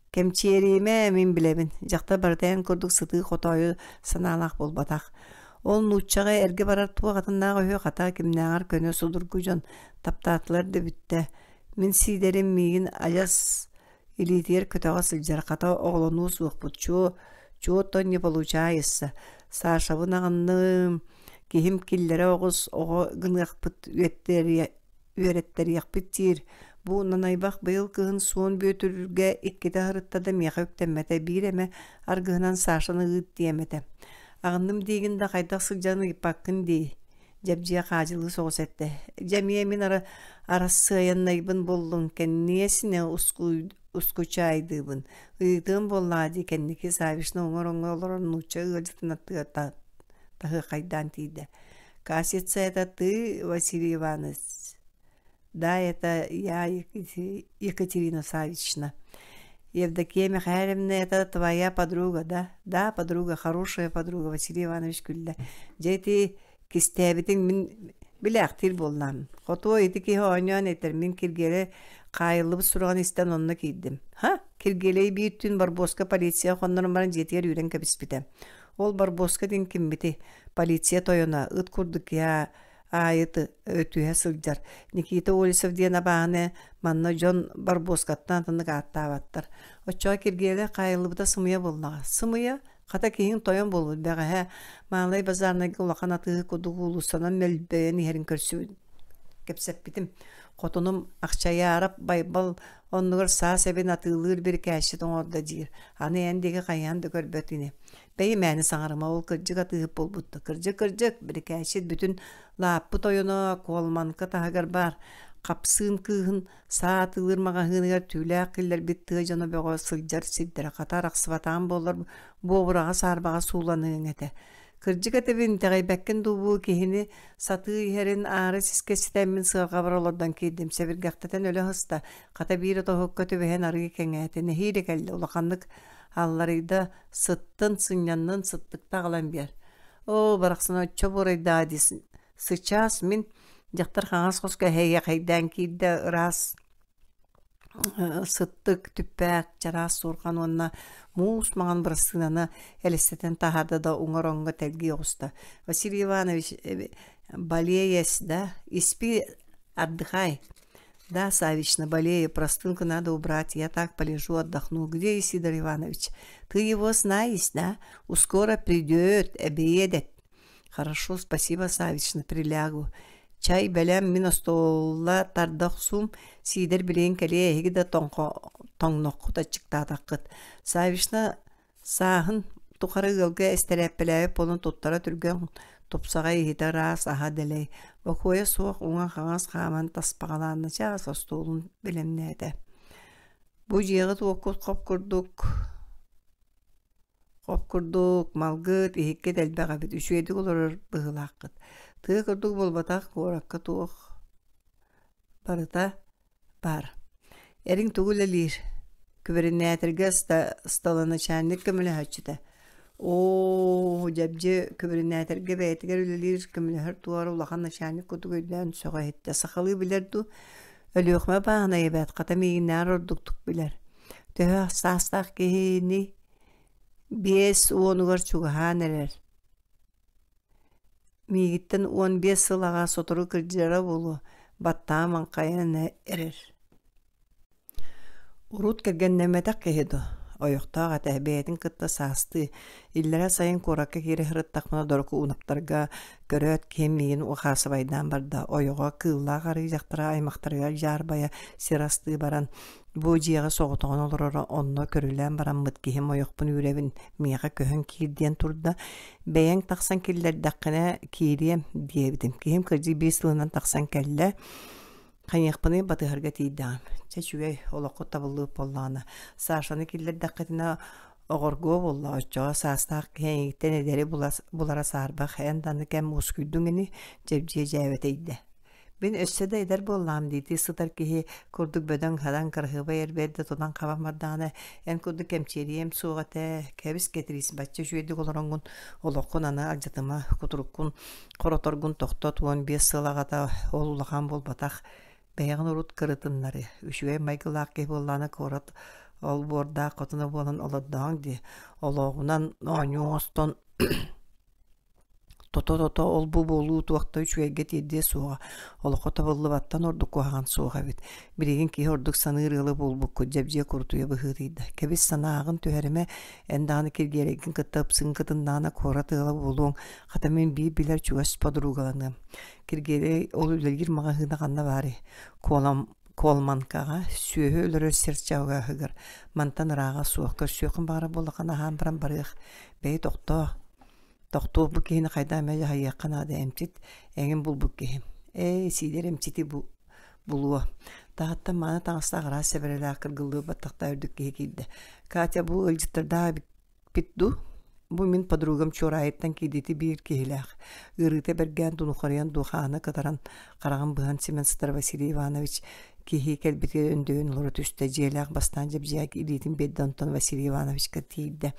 Кэмчиэриимэ мин билэбин, дьахтар барыта эн курдук сытыы хотоойу санаалаах буолбатах. Ол нууччаҕа эргэ барар туох атыннаах үһү хата кимнээҕэр көнө судургу дьон таптаатылар да бүттэ. Мин Сиидэрим миигин адьас илиитигэр көтөҕө сылдьар, хата оҕолонуо суохпут, чуо, чуо-то не получается. Сашабын аҕынным, киһим киллэрэ оҕус оҕо гыныахпыт үөрэттэриэхпит диир. Бу нанайбах быйыл кыһын Суон Бүөтүргэ иккитэ аһарытта да миэхэ үктэммэтэ, биир эмэ аргыһынан Сашаны ыыт диэм этэ. Аҕынным диигин да хайдах сылдьан ыйыппаккын дии Дьэбдьиэ хаадьылыы соҕус эттэ: «Дьэ эмиэ мин арассыайаннайбын буллуҥ, кэнниэсинэ ускучаайдыыбын, ыйытыам буоллаҕа дии» кэнники Савишна уҥа-ороҥҥо олорон нуучча ыалдьытын аттыгар таһыаххайдаан тиийдэ: «Касица это ты, Василий Иванович?» «Да, это я, Екатерина Савична». «Евдокия Михайловна, это твоя подруга, да?» «Да, подруга, хорошая подруга», Василий Иванович күллэ. «Дьэ ити кистээбитиҥ мин билээхтиир буоллаҕым. Хотуо ити киһи оонньоон этэр, мин Киргиэлэй хаайыллыбыт сураҕын истэн онно киирдим. Ха, Киргиэлэй биир түүн Барбоска полицияҕа хоннорон баран дьиэтигэр үүрэн кэбиспитэ. Ол Барбоска диэн киммитий? Полиция тойоно, ыт курдук киһи аайы өтүһэ сылдьар. Никита Олесов диэн абааһыны манна дьон Барбоскаттан атыннык ааттаабаттар. Оччоҕо Киргиэлэй хаайыллыбыта сымыйа буоллаҕа. Сымыйа, хата киһиҥ тойон буолбут бэҕэһээ Маалай базарнайга улахан атыыһы курдук уулуссанан мөлбөйөн иһэрин көрсүбүт кэпсэппитим. Хотунум Ахчайаарап Байбал оннугар саас эбин атыылыыр бирикээччит оҥордо диир. Аны эн диэки хайаан да көрбөт ини. Бэйи мээнэ саҥарыма, ол кырдьык атыыһыт буолбут да. Кырдьык-кырдьык, бирикээччит бүтүн лааппы тойоно Куолманка таһыгар баар Хапсыын кыыһын саа атыылыыр маҕаһыыныгар түүлээх киллэрбит тыа дьоно бөҕө сылдьар сирдэрэ хата арахсыбатаҕым буоллар буобураҕа саарбаҕа сууланыаҥ этэ. Кырдьык этэбин, итэҕэйбэккин дуу бу киһини сатыы иһэрин аара сискэ ситэммин сыарҕабар олордон киирдим, сэбиргэхтэтэн өлө сыста, хата биир отоһукка түбэһэн арыый кэҥээтэ, нэһиилэ кэллэ, улаханнык алларыйда, сыттын, сынньаннын, сыттыкта аҕалан биэр. Оо, барахсан оччо буорайдаа дии сычаас мин дьахтар хаҥас хоско эһэйэхэйдээн киирдэ ыраас сыттык, түппээк, чараас суорҕан уонна муус маҥан бырастыынаны элэстэтэн таһаарда да уҥа ороҥҥо тэлгии оҕуста. Василий Иванович болеешь, да? Испи, отдыхай. Да, Савична, болею, простынку надо убрать, я так полежу, отдохну. Где Исидор Иванович? Ты его знаешь, да? Скоро придет, обедать. Хорошо, спасибо, Савична, прилягу. Чай бэлэм мин остуолла тарда охсуум, Сиидэр билигин кэлиэ эһиги да тоҥноххут аччыктаатаххыт. Савична Сааһын тухары ыалга эстэрээппэлээбит буолан туттара түргэн, тупсаҕай иһитэ ыраас, аһа дэлэй. Бокуойа суох уҥа-хаҥас хааман таспаҕалаан начаас остуолун бэлэмнээтэ. Бу дьиэҕит-уоккут хоп курдук хоп курдук, малгыт, иһиккит элбэх эбит, үчүгэйдик олорор быһыылааххыт. Тыа курдук буолбатах, куоракка туох. Барыта баар. Эриҥ тугу үлэлиир? Күбэринээтэргэ столоначальник көмөлөһөөччүтэ. Оо, дьэбдьи күбэринээтэргэ бэйэтигэр үлэлиир көмөлөһөр туора улахан начальник курдук өйдөөн сөҕө иһиттэ. Сахалыы билэр дуу? Өлүөхүмэ бааһынай эбээт, хата миигиннээҕэр ордуктук билэр. Төһө саастаах киһини 50-угар чугаһаан эрэр. Миигиттэн 15 сыл аҕа сотору кырдьара буолуо, баттаҕа маҥхайан эрэр. Урут кэргэннэммэтэх киһи дуо? Ойохтоох этэ, бэйэтин кытта саастыы. Иллэрээ сайын куоракка киирэ сырыттахпына Дорокуунаптарга көрөөт киһим миигин ухаасыбайдаан барда. Ойоҕо кыыллаах арыы дьахтара аймахтарыгар дьаарбайа сир астыы баран, бу дьиэҕэ соҕотоҕун олороро, онно көрүлээн бараммыт киһим ойохпун үүрэбин, миэхэ көһөн киир диэн турда. Бэйэҥ тахсан киллэрдэххинэ киириэм диэбитим. Киһим кырдьык биир сылынан тахсан кэллэ. Хайыахпыный батыһарга тиийдэҕим. Чэ үчүгэй, олоххут табыллыбыт буоллаҕына. Сашаны киллэрдэххитинэ оҕоргуо буолла, оччоҕо саастаах киһи эйигиттэн эдэри булара саарбах, эн да аны кэм уоскуйдуҥ ини, дьэбдьиэ дьээбэтэйдэ. Мин өссө да эдэр буоллаҕым диитии сытар киһи курдук бөдөҥ-хадаҥ кыраһыабай эр бэрдэ тутан-хабан бардаҕына, эн курдук кэмчиэриэм суох этэ, кэбис Кэтириис, бачча үчүгэйдик олороҥҥун олоххун аны алдьатыма, кутуруккун Хороторгун тохтот 15 сыл аҕата ол улахан буолбатах, бэйэҕин урут кырытыннарыы, үчүгэй майгылаах киһи буоллаҕына куорат олбуордаах хотуна буолан олордоҕуҥ дии, олоҕунан оонньуу оҥостон тото-тото ол-бу буолуу туох да үчүгэйгэ тиэрдиэ суоҕа, олоххо табыллыбаттан ордук куһаҕан суох эбит. Билигин киһи ордук саныыр ыала буолбуккут дьэбдьиэ курутуйа быһыытыйда. Кэбис санааҕын түһэримэ, эн даҕаны Киргиэлэйгин кытта ыпсыҥ кытыннаҕына куорат ыала буолуоҥ, Хата мин биир билэр чугас подругаланыам. Киргиэлэй ол үлэлиир маҕаһыына ханна баарый? Куолам Куолманкаҕа сүөһү өлөрөр сир чаҕыһыгар мантан ырааҕа суох көрсүөххүн баҕарар буоллаххына аһаан баран барыах. Бэйи тохтоо. Тохтуох бу киһини хайдах эмэ дьаһайыахха наада эмчит эҥин булбут киһи. Ээ, Сиидэр эмчити бу булуо. Таһыттан мааны таҥастаах араас сэбэрэлээх кыргыллыы баттахтаах үрдүк киһи киирдэ. Катя бу ыалдьыттардаах эбит Дуу? Бу мин подругам Чуораайыттан киирдити биир киһилээх, ыарыыта бэргээн дунухарыйан духаана кытаран, хараҕын быһан симэн сытар Василий Иванович киһи кэлбитигэр өндөйөн олоро түстэ, дьиэлээх бастаан дьэбдьиэк илиитин биэрдэ, онтон Василий Ивановичка тиийдэ.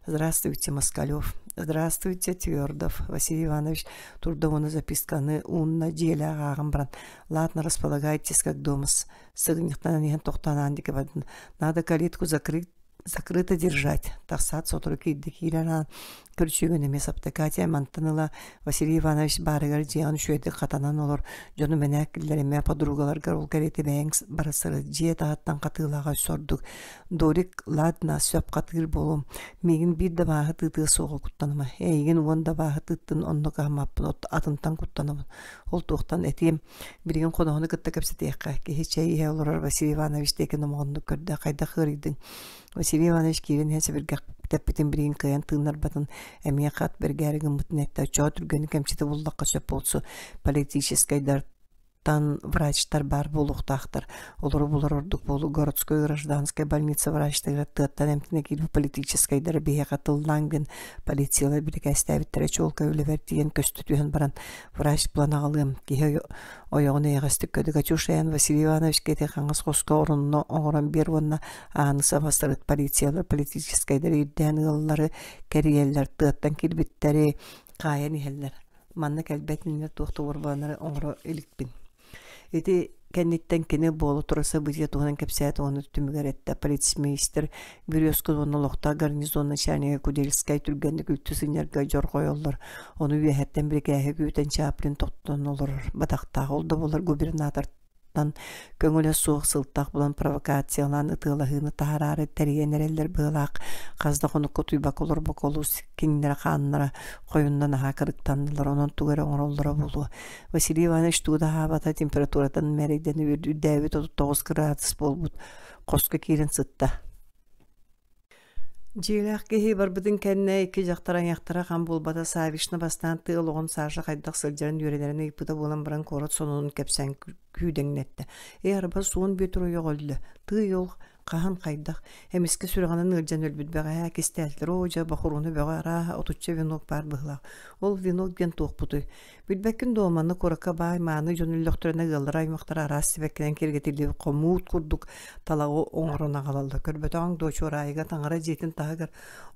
«Здравствуйте, Москалев!» «Здравствуйте, Твердов!» Василий Иванович турда уонна записканы уунна дьиэлээх ааҕан баран «Ладно, располагайтесь как дома сыгынньахтанан иһэн тохтоон аан диэки бардын. Надо калитку закрыть закрыто держать тахсаат сотору киирдэ киирэн аан көрсүгүн эмиэ сапта Катя мантан ыла Василий Иванович баарыгар дьиэҕин үчүгэйдик хатанан олор дьону мэнээк киллэримэ подругаларгар ол кэриэтэ бэйэҥ бара сырыт дьиэ таһыттан хатыылааҕа өссө ордук Дорик ладно сөп хатыыр буолуом миигин биир да бааһы тыытыа суоҕа куттаныма эйигин уон да бааһы тыыттын онно кыһаммаппын атынтан куттанабын ол туохтан этиэм Билигин хоноһону кытта кэпсэтиэххэ. Киһи чэй иһэ олорор Василий Иванович диэки номоҕоннук көрдө, хайдах ыарыйдыҥ? Василий Иванович киирэн иһэн сэбиргэхтэппитин билигин кыайан тыыннарбатын, эмиэ хат бэргээри гыммытын эттэ. Оччоҕо түргэнник эмчити буллахха сөп буолсу. Политическайдар тан врачтар баар буолуохтаахтар. Олору булар ордук буолу городской гражданскай больница врачтара тыаттан эмтэнэ киирбит политическайдары биһиэхэ тыллаан гын полициялар бирикээстээбиттэрэ чуолкай үлэбэр тиийэн көстө түһэн баран Врач булан аҕалыам, киһи ойоҕун эйэҕэстик көрдө. Катюша Василий Ивановичка ити хаҥас хоско оронно оҥорон биэр уонна ааны саба сырыт полициялар политическайдар ирдээн ыаллары кэрийэллэр, тыаттан киирбиттэри хаайан иһэллэр. Манна кэлбэт иннинэ туох да уорбаланары оҥоро иликпин. Ити кэнниттэн кини буола турар событие туһунан кэпсээтэ уонна түмүгэр эттэ полицмейстер Березкин уонна олохтоох гарнизон начальнига Кудельскай түргэнник үлтү сынньарга дьорҕойоллор. Ону үөһэттэн бирикээһи күүтэн Чаплин тохтон олорор. Батахтаах ол да буолар губернатортан көҥүлэ суох сылтах булан провокациялаан ытыалаһыыны таһараары тэрийэн эрэллэр быһыылаах хас да хонукка утуйбакка олорбокко олус кинилэрэ хааннара хойунна наһаа кырыктаннылар онон тугу эрэ оҥороллоро буолуо Василий Иванович тугу да аһаабата, температуратын мээрэйдэнэ үрдээбит 39 кыраадыс буолбут хоско киирэн сытта. Дьиэлээх киһи барбытын кэннэ икки дьахтар айахтара хам буолбата Савишна бастаан тыа олоҕун Саша хайдах сылдьарын үөрэнэрин ыйыппыта буолан баран куорат сонунун кэпсээн күүдэҥнэттэ. Ээ, арба суон Бүөтүр ойоҕо өллө. Тыый ол Хаһан хайдах? Эмискэ сүрэҕинэн ыалдьан өлбүт бэҕэһээ кистээтилэр оо дьэ бохуруна бөҕө арааһа отучча венок баар быһыылаах. Ол венок диэн туохпутуй? Билбэккин дуо, манна куоракка баай мааны дьон өллөхтөрүнэ ыаллара аймахтара араас сибэккинэн киэргэтиллибит хомуут курдук талаҕы оҥорон аҕалаллар. Көрбөтөҕүҥ дуо, Чуораайыга таҥара дьиэтин таһыгар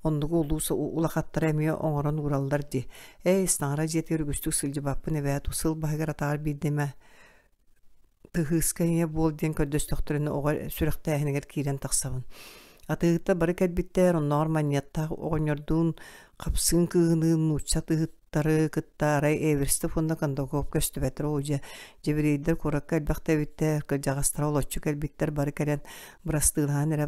оннугу улуус улахаттара эмиэ оҥорон уураллар дии. Эй, таҥара дьиэтигэр үгүстүк сылдьыбаппын эбээт, сыл баһыгар атаҕар биирдэ эмэ тыһыыска ийэ буол диэн көрдөстөхтөрүнэ оҕо сүрэхтээһинигэр киирэн тахсабын. Атыыһыттар бары кэлбиттэр, оннооҕор манньыаттаах оҕонньордуун хапсыын кыыһыныын нуучча атыыһыттары кытта арай Эверстов уонна Кондаков көстүбэтэр оо дьэ дьэбириэйдэр куоракка элбэхтэ эбиттэр, кырдьаҕастара олоччу кэлбиттэр бары кэлэн бырастыылаһан эрэ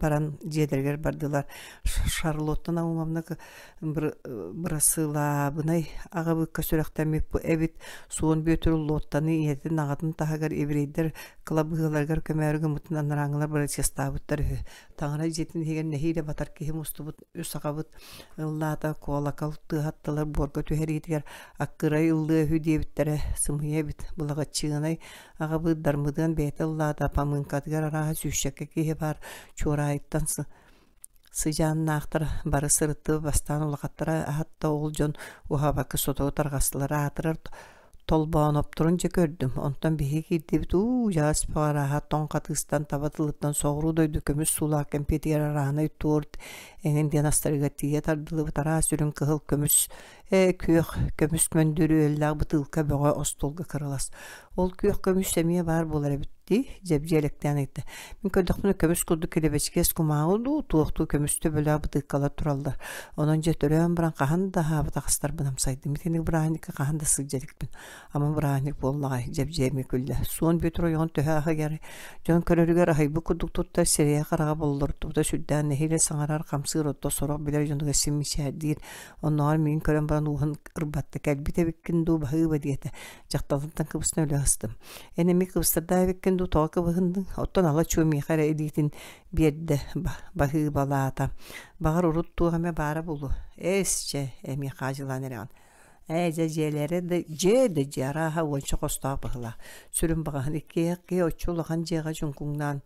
баран дьиэлэригэр бардылар. Шарлотта Наумовна бырасыылаабынай аҕабыыкка сүрэхтэммит эбит Суон Бүөтүр Лоттаны ийэтин аҕатын таһыгар еврейдэр кылабыыһаларыгар көмөөрү гыммытын анарааҥҥылар бырачыастаабыттар үһү. Таҥара дьиэтин иһигэр нэһиилэ батар киһи мустубут үс аҕабыт ыллаата куолакал тыаһаттылар буорга түһэриитигэр аккырай ыллыа үһү диэбиттэрэ сымыйа эбит. Былаҕаччыынай аҕабыыт Дармыдыан бэйэтэ ыллаата памыыҥкатыгар арааһа сүүсчэкэ киһи баар Чуораайыттан Сыдьааннаахтар бары сырыттыбыт бастаан улахаттара аһатта ол дьон уһаабакка сотору тарҕастылар аатырар Толбоонопторун дьэ көрдүм онтон биһиги киирдибит уу дьаас бөҕө арааһа тоҥ хатыыстан таба тылыттан соҕуруу дойду көмүс суулаах кэмпиэтигэр арааһынай торт эҥин диэн астарыгар тиийэ тардыллыбыт араас үрүҥ кыһыл көмүс ээ күөх көмүс мөндүрүөллээх бытыылка бөҕө остуолга кырылас ол күөх көмүс эмиэ баар буолар эбит дии дьэбдьиэлэктээн ыйытта мин көрдөхпүнэ көмүс курдук килэбэчигэс кумааҕы дуу туохтуу көмүс төбөлөөх бытыыккалар тураллар онон дьэ төрөөн баран хаһан да аһаабатах астарбын амсайдым итинник бырааһынньыкка хаһан да сылдьа иликпин ама бырааһынньык буоллаҕай дьэбдьиэ эмиэ күллэ суон Бүөтүр ойоҕун төһө аһыйар дьон көрөрүгэр аһыйбыт курдук туттар сирэйэ-хараҕа боллортубута сүрдээх нэһиилэ саҥарар хамсыыр отто сорох билэр дьонугар син мичээрдиир Оннооҕор миигин көрөн баран ууһун ырбатта кэлбит эбиккин дуу баһыыба диэтэ. Дьахталлартан кыбыстан өлө сыстым. Эн эмиэ кыбыстардаах эбиккин дуу тоҕо кыбыһынныҥ? Оттон ала-чуо миэхэ эрэ илиитин биэрдэ баһыыбалаата. Баҕар урут туох эмэ баара буолуо. Эс чэ, эмиэ хаадьылаан эрэҕин. Ээ дьэ дьиэлэрэ да дьиэ да дьиэ арааһа уонча хостоох быһыылаах. Сүрүн баҕаһын иккиэйэх киһи оччо улахан дьиэҕэ чуҥкуҥнаан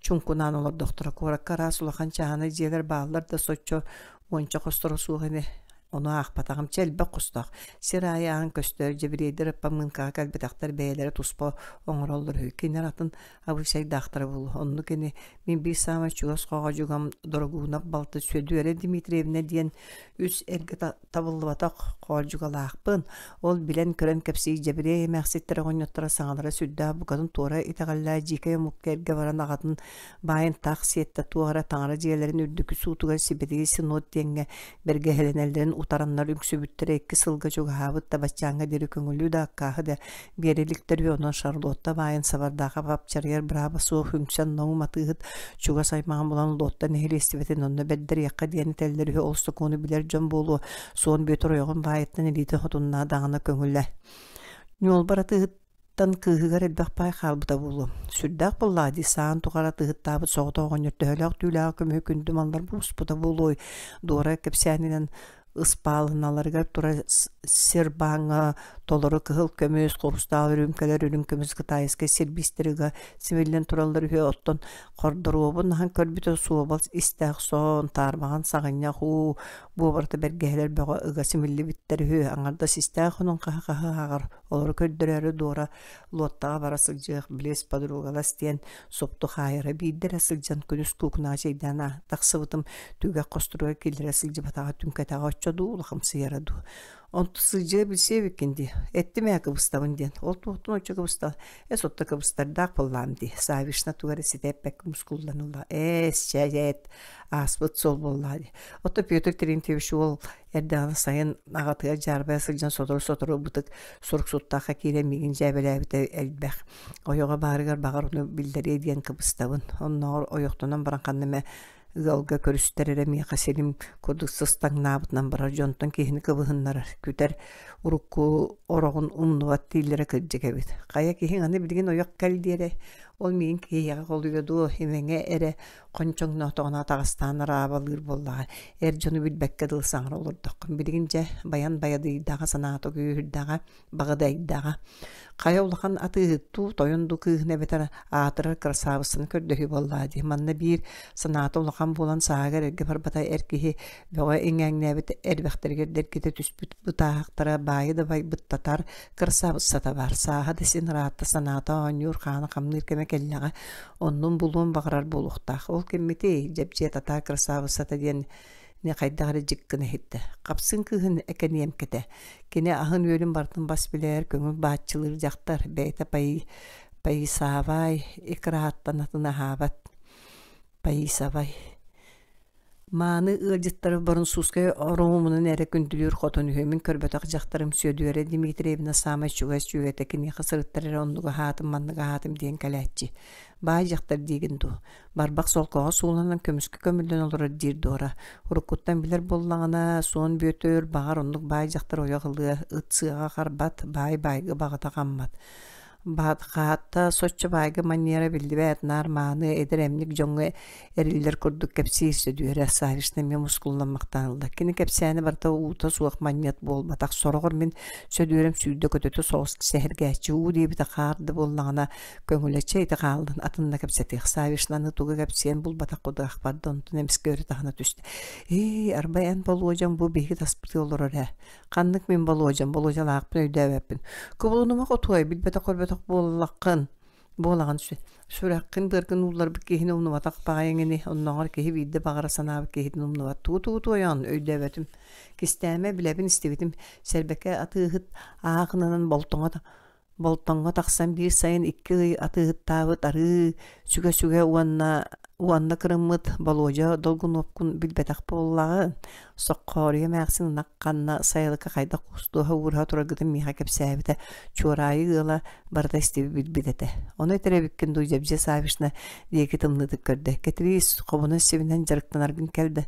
чуҥкунаан олордохторо. Куоракка араас улахан чааһынай дьиэлэр бааллар да соччо уонча хосторо суох ини. Ону аахпатаҕым чэ элбэх хостоох. Сир аайы аан көстөр, дьэбириэйдэр ыппамыыҥкаҕа кэлбэтэхтэр бэйэлэрэ туспа оҥороллор үһү. Кинилэр атын абыычайдаахтара буолуо. Оннук ини мин биир саамай чугас хоҕодьугам Дорогуунап балта Сүөдүөрэ Дмитриевна диэн үс эргэ табыллыбатах хоолдьугалаахпын. Ол билэн-көрөн кэпсии дьэбириэй эмээхситтэрэ оҕонньотторо саҥалара сүрдээх букатын туора итэҕэллээх дьиикэй омукка эргэ баран аҕатын баайын таах сиэттэ туох эрэ таҥара дьиэлэрин үрдүкү суутугар сибэтиги синод диэҥҥэ бэргэһэлэнэллэрин утараннар үҥсүбүттэрэ икки сылга чугаһаабыт да баччааҥҥа диэри көҥүлү да аккааһы да биэрэ иликтэр үһү онон Шарлотта баайын сабардаахап апчарыйар бырааба суох үҥсэн ноҥум атыыһыт чугас аймаҕын булан Лотта нэһилиэстибэтин онно бэрдэриэххэ диэн этэллэр үһү ол сокуону билэр дьон буолуо Суон Бүөтүр ойоҕун баайыттан илиитин хотуннаа даҕаны көҥүлэ Ньуолбар атыыһыттан кыыһыгар элбэх баай хаалбыта буолуо. Сүрдээх буоллаҕа дии саан тухары атыыһыттаабыт соҕотох оҕонньор төһөлөөх түүлээҕи көмүһү күндү маллар буспута буолуой Дуора кэпсээнинэн ыспаалыналарыгар турар сир бааҥҥа толору кыһыл көмүс, хрустаал үрүүмкэлэр үрүҥ көмүс кытайскай сервистэр ыга симиллэн тураллар үһү оттон хордоруобун аһан көрбүтэ суобал истээх сон, таарбаҕан саҕынньах уу буобарата бэргэһэлэр бөҕө ыга симиллибиттэр үһү аҥардас истээх онон хаһа-хаһа ааҕар олору көрдөрөөрү Дуора Луоттаҕа бара сылдьыах Близ подругалас диэн супту хаайара биирдэ эрэ сылдьан күнүс куукунаҕа чэйдээн тахсыбытым түгэх хосторугар киллэрэ сылдьыбатаҕа түҥкэтэҕэ оччо дуу улахамсыйара дуу онту сылдьыа билсиэ эбиккин дии эттим ээ кыбыстабын диэн ол туохтун оччо кыбыстал эс отто кыбыстардаах буоллаам дии Савишна тугу эрэ ситэ эппэккэ мускуллан ылла ээс чэ эт ааспыт суол буоллаҕа дии Отто Петр Терентьевич уол эрдэҕинэ сайын аҕатыгар дьаарбайа сылдьан сотору-сотору бытык суруксуттаахха киирэн миигин дьээбэлээбитэ элбэх. Ойоҕо баарыгар баҕар ону биллэриэ диэн кыбыстабын. Оннооҕор ойохтонон баран ханна эмэ ыалга көрүстэр эрэ миэхэ сирим курдук сыстаҥнаабытынан барар дьонтон киһини кыбыһыннарар, күтэр урукку ороҕун умнубат дииллэрэ кырдьык эбит. Хайа киһиҥ аны билигин ойох кэл диэрэй? Ол миигин киһиэхэ холуйа дуо, имэҥэ эрэ хончоҥноотоҕуна атаҕастаан араабалыыр буоллаҕа. Эр дьону билбэккэ дылы саҥара олордоххун. Билигин дьэ байан байадыйдаҕа, санаата күүһүрдэҕэ, баҕадайдаҕа. Хайа улахан атыыһыттуу, тойон дуу кыыһын эбэтэр аатырар кырасаабыссаны көрдөһүү буоллаа дии. Манна биир санаата улахан буолан сааһыгар эргэ барбата эр киһи бөҕө иҥээҥнээбит эрбэхтэригэр дэргитэ түспүт бытааһахтара баайы да байбыт татар кырасаабыссата баар. Сааһа да син ыраатта санаата оонньуур, хаана хамныыр кэмэ кэллэҕэ. Оннун булуон баҕарар буолуохтаах. Ол киммитий? Дьэбдьиэ татаар кырасаабыссата диэн не хайдах эрэ дьик гына иһиттэ. Хапсыын кыыһын экэниэмкэтэ. Кини аһын-үөлүн барытын бас билэр, көҥүл бааччылыыр дьахтар, бэйэтэ паисавай икраһаттан атын аһаабат. Паисавай. Мааны ыалдьыттары Боронсуускай ороһумунан эрэ күндүлүүр хотун үһү. Мин көрбөтөх дьахтарым Сүөдүөрэ Дмитриевна саамай чугас дьүөгэтэ киниэхэ сырыттар эрэ оннук аһаатым, маннык аһаатым диэн кэлээччи. Баай дьахтар диигин дуу? Барбах солкоҕо сууланан көмүскэ көмүллэн олорор диир Дора. Уруккуттан билэр буоллаҕына, Суон Бүөтүр, баҕар, оннук баай дьахтар ойох ылыа, ыт сыаҕа харбат, баай баайга баҕата хаммат. Хаатта соччо баайга манньыйара биллибэт, наар мааны, эдэр эмньик дьоҥҥо эриллэр курдук кэпсиир Сөдүөрэ Саввична эмиэ мускулламмахтаан ылла. Кини кэпсээнэ барыта уута суох манньыат буолбатах. Сороҕор мин Сөдүөрэм сүүрдэ көтүтэ соҕус сэһэргээччи уу диэбитэ хаар да буоллаҕына Көҥүлэ чэй ити хааллын, атынна кэпсэтиэх. Савишнаны тугу кэпсиэн булбатах кудуах барда, онтон эмискэ өрө таһына түстэ. Ээ, арбай эн Болуодьаҥ бу биһиги таспытыы олорор ээ. Ханнык мин Болуодьам, Болуодьалаахпын өйдөөбөппүн. Кубулунума хотуой, билбэтэх-көрбөтөх буоллаххын. Буолаҕын сүрэххин быаргын уулларбыт киһини умнубатах баҕайыҥ ини, оннооҕор киһи биирдэ баҕара санаабыт киһитин умнубат. Тугу-тугу туойаҕын, өйдөөбөтүм. Кистээмэ, билэбин, истибитим. Сэрбэкэ атыыһыт ааҕынынан болтоҥо Болтоҥҥо тахсан биир сайын икки ый атыыһыттаабыт арыы сүгэ-сүгэ уонна уонна кырыммыт Болуодьа Долгунуопкун билбэтэх буоллаҕын. Соххооруйа эмээхсин ынах ханна сайылыкка хайдах кустуоһа уураһа тураргытын миэхэ кэпсээбитэ, Чуораайы ыала барыта истибит билбит этэ. Ону этэр эбиккин дуу, Дьэбдьиэ Саввична диэки тымныытык көрдө. Кэтириис, хобунан-сибинэн дьарыктанаргын кэл да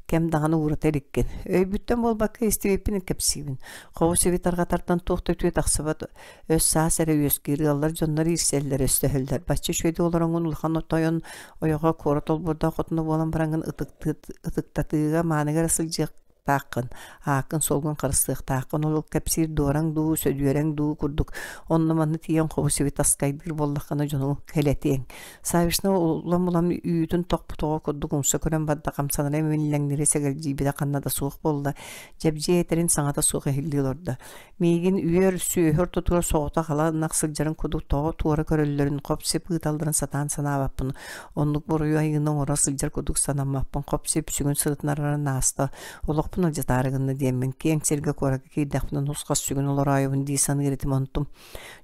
кэм даҕаны уурата иликкин. Өйбүттэн буолбакка истибиппин кэпсиибин. Хобус эбит арҕатартан туох да үтүө тахсыбат өс-саас эрэ үөскүүр ыаллар дьоннор иирсэллэр, өстөһөллөр. Бачча үчүгэйдик олороҥҥун улахан тойон ойоҕо куорат олбуордаах хотуна буолан бараҥҥын ытыктатыыга мааныга эрэ сылдьыахтааххын, ааккын-суолгун харыстыахтааххын. Ол кэпсиир дуораҥ дуу, сөдүөрэҥ дуу курдук онно-манна тиийэн хобус эбит таскайдыыр буоллаххына дьону кэлэтиэҥ. Савишна улам-улам үүтүн тохпут оҕо курдук умса көрөн барда, хамсанара имиллэҥнири сэгэлдьийбитэ ханна да суох буолла, Дьэбдьиэ этэрин саҥата суох иһиллии олордо. Миигин үөр, сүөһү ортотугар соҕотох ала ынах сылдьарын курдук тоҕо туора көрөллөрүн, хоп-сип ыыталларын сатаан санаабаппын. Оннук буруйу айыыны оҥоро сылдьар курдук санаммаппын. Хоп-сип сүгүн сырытынарара ааста. Олохпун алдьатаары гынна диэммин, киэҥ сиргэ куоракка киирдэхпинэ нус-хас сүгүн олороойобун дии саныыр этим онтум.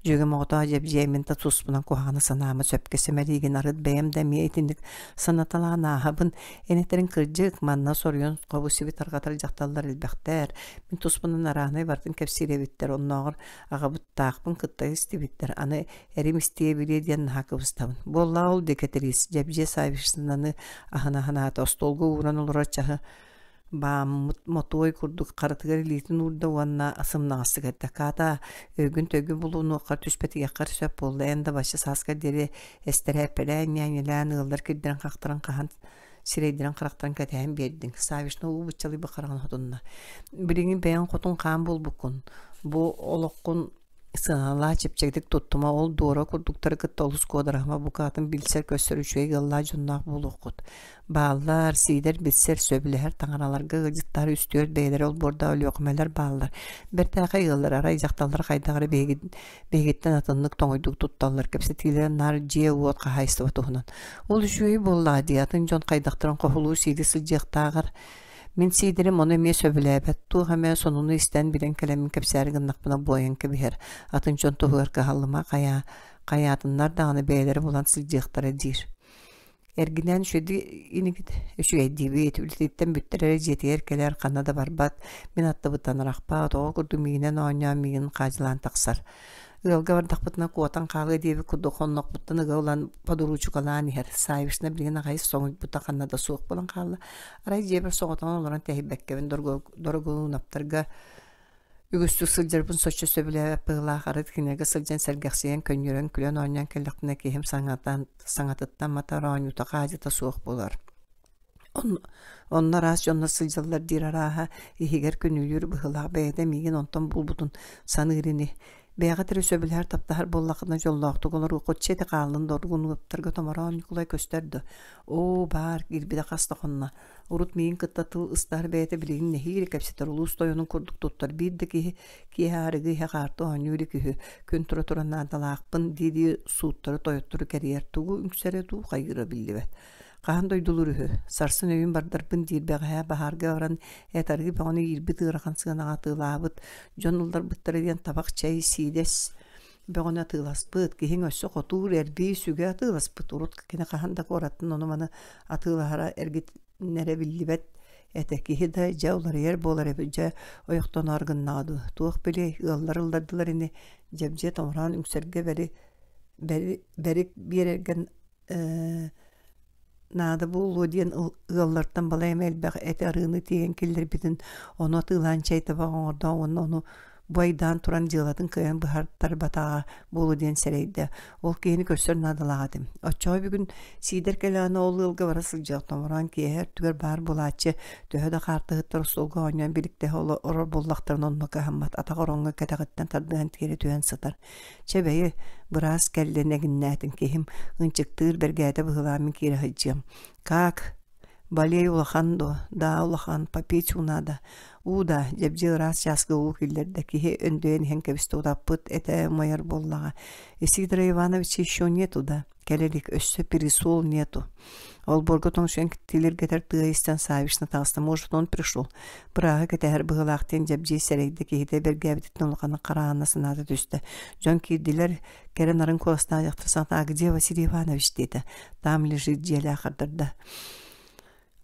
Дьүөгэм оҕотоо Дьэбдьиэ мин да туспунан куһаҕаны санаама сөпкө сэмэлиигин арыт бэйэм да эмиэ итинник санаталаан ааһабын. Эн этэрин кырдьык, манна соруйан хобу-сиби тарҕатар дьахталлар элбэхтэр. Мин туспунан араанай барытын кэпсиир эбиттэр, оннооҕор аҕабыттаахпын кытта истибиттэр. Аны эрим истиэ билиэ диэн наһаа кыбыстабын. Буоллаа ол диэки Кэтириис, Дьэбдьиэ Саввичнаны аһына-аһынаата остуолга ууран олорор чаһы бааммыт мотуой курдук харатыгар илиитин уурда уонна сымнаҕастык эттэ: «Каата, өйгүн-төйгүн булунуоххар түспэтиэххэр сөп буолла, эн да бачча сааскар диэри эстэрээппэлээн, ньээньэлээн, ыаллар кирдэрин-хахтарын хаһан сирэйдэрин-харахтарын кэтэһэн биэрдиҥ» Савишна уу быччалыйбыт хараҕын хотунна: «Билигин бэйэҥ хотун хаан буолбуккун, бу олоххун Сыаналаа чэпчэкитик туттума, ол дуора курдуктары кытта олус куодараһыма, букатын билсэр-көрсөр үчүгэй ыаллаах дьонноох буолуоххут. Бааллар, сиидэр билсэр, сөбүлэһэр таҥараларга ыалдьыттаары үстүөрт бэйэлэрэ олбуордаах өлүөхүмэлэр бааллар. Бэртээхэй ыаллар, арай дьахталлар хайдах эрэ биһигиттэн атыннык тоҥуйдук тутталлар, кэпсэтиилэрэ наар дьиэ-уот хаһаайыстыба туһунан. Ол үчүгэй буоллаҕа дии, атын дьон хайдахтарын хоһулуу сиири сылдьыахтааҕар Мин Сиидэрим ону эмиэ сөбүлээбэт, туох эмэ сонуну истэн билэн кэлэммин кэпсээри гыннахпына буойан кэбиһэр, атын дьон туһугар кыһаллыма хайаа, хайаатыннар даҕаны бэйэлэрэ булан сылдьыахтара диир. Эргинээн үчүгэйдик инигит үчүгэйдиибит, үлэтиттэн бүттэр эрэ дьиэтигэр кэлэр, ханна да барбат, мин аттыбыттан арахпат, оҕо курдук миигинэн оонньоон миигин хаадьылаан тахсар. Ыалга бардахпытына куотан хаалыа диэбит курдук хоннохпуттан ыга ылан подуруучукалаан иһэр. Савишна билигин аҕай соҥуйбута ханна да суох буолан хаалла. Арай дьиэбэр соҕотоҕун олорон тэһийбэккэбин Дорогууннаптарга Үгүстүк сылдьарбын соччо сөбүлээбэт быһыылаах, арыт кинилэргэ сылдьан сэргэхсийэн, көнньүөрэн, күлэн оонньоон кэллэхпинэ киһим саҥатан, саҥатыттан матар оонньуута хаадьыта суох буолар. Онно араас дьоннор сылдьаллар диир арааһа, иһигэр күнүүлүүр быһыылаах бэйэтэ миигин онтон булбутун саныыр ини. Бэйэҕит эрэ сөбүлэһэр, таптаһар буоллаххытына дьоллоохтук олоруоххут чэ ити хааллын да оргунуоптарга томороон Ньукулай көстөр дуо? Оо, баар, киирбитэ хас да хонно. Урут миигин кытта тыл ыстаһар бэйэтэ билигин нэһиилэ кэпсэтэр улуус тойонун курдук туттар биир да киһи киэһэ арыгы иһэ хаарты оонньуу илик үһү. Күн тура-тура наадалаахпын дии-дии сууттары тойоттору кэрийэр тугу үҥсэрэ дуу хайыыра биллибэт. Хаһан дойдулуур үһү. Сарсын өйүн бардарбын диир бэҕэһээ баһаарга баран эт арыы бөҕөнү иирбит ыарахан сыанаҕа атыылаабыт, дьон ылларбыттара диэн табах чэй, сиидэс бөҕөнү атыыласпыт, киһиҥ өссө хотуур, эрбии, сүгэ атыыласпыт. Урут кини хаһан да куораттан ону-маны атыылаһара эргитинэрэ биллибэт этэ. Киһи да дьэ уларыйар буолар эбит, дьэ ойохтоноор гыннаҕа дуу. Туох билиэй, ыаллар ыллардылар ини, дьэбдьиэ томороон үҥсэргэ бэри, бэри, бэрик биэрэргэ наада буолуо диэн ыаллартан балай эмэ элбэх эти арыыны тиэйэн киллэрбитин, ону атыылаан чэй табах оҥордоох уонна ону бу айдаан туран дьыалатын кыайан быһартарбатаҕа буолуо диэн сэрэйдэ. Ол киһини көрсөр наадалаах этим. Оччоҕо бүгүн Сиидэр кэлэҕинэ ол ыалга бара сылдьыах томороон киэһэ өттүгэр баар буолааччы төһө да хаартыһыттар остуолга оонньоон биликтэһэ олорор буоллахтарына онно кыһаммат атах ороҥҥо кэтэҕиттэн тардыһан тиэрэ түһэн сытар. Чэ бэйи, быраас кэллин эгиннээтин киһим ынчыктыыр бэргээтэ быһыылаах мин киирэ сылдьыам. Как? Болей улахан дуо? Да, улахан, попить уу надо. Уу да, дьэбдьиэ ыраас чааска уу киллэрдэ. Киһи өндөйөн иһэн кэбистэ утаппыт, этэ умайар буоллаҕа. Исидора Ивановича еще нету да? Кэлэ илик, өссө пересол нету. Олбуорга тоҥсуйан тилиргэтэр тыа истэн Савишна таҕыста, может, он пришел. Бырааһы кэтэһэр быһыылаах диэн дьэбдьиэй сэрэйдэ, киһитэ бэргээбититтэн улаханнык хараанна санаата түстэ. Дьон киирдилэр, кэрэ нарын куоластаах дьахтар саҥата «А где Василий Иванович?» диэтэ. Там лежит дьиэлээх хардарда.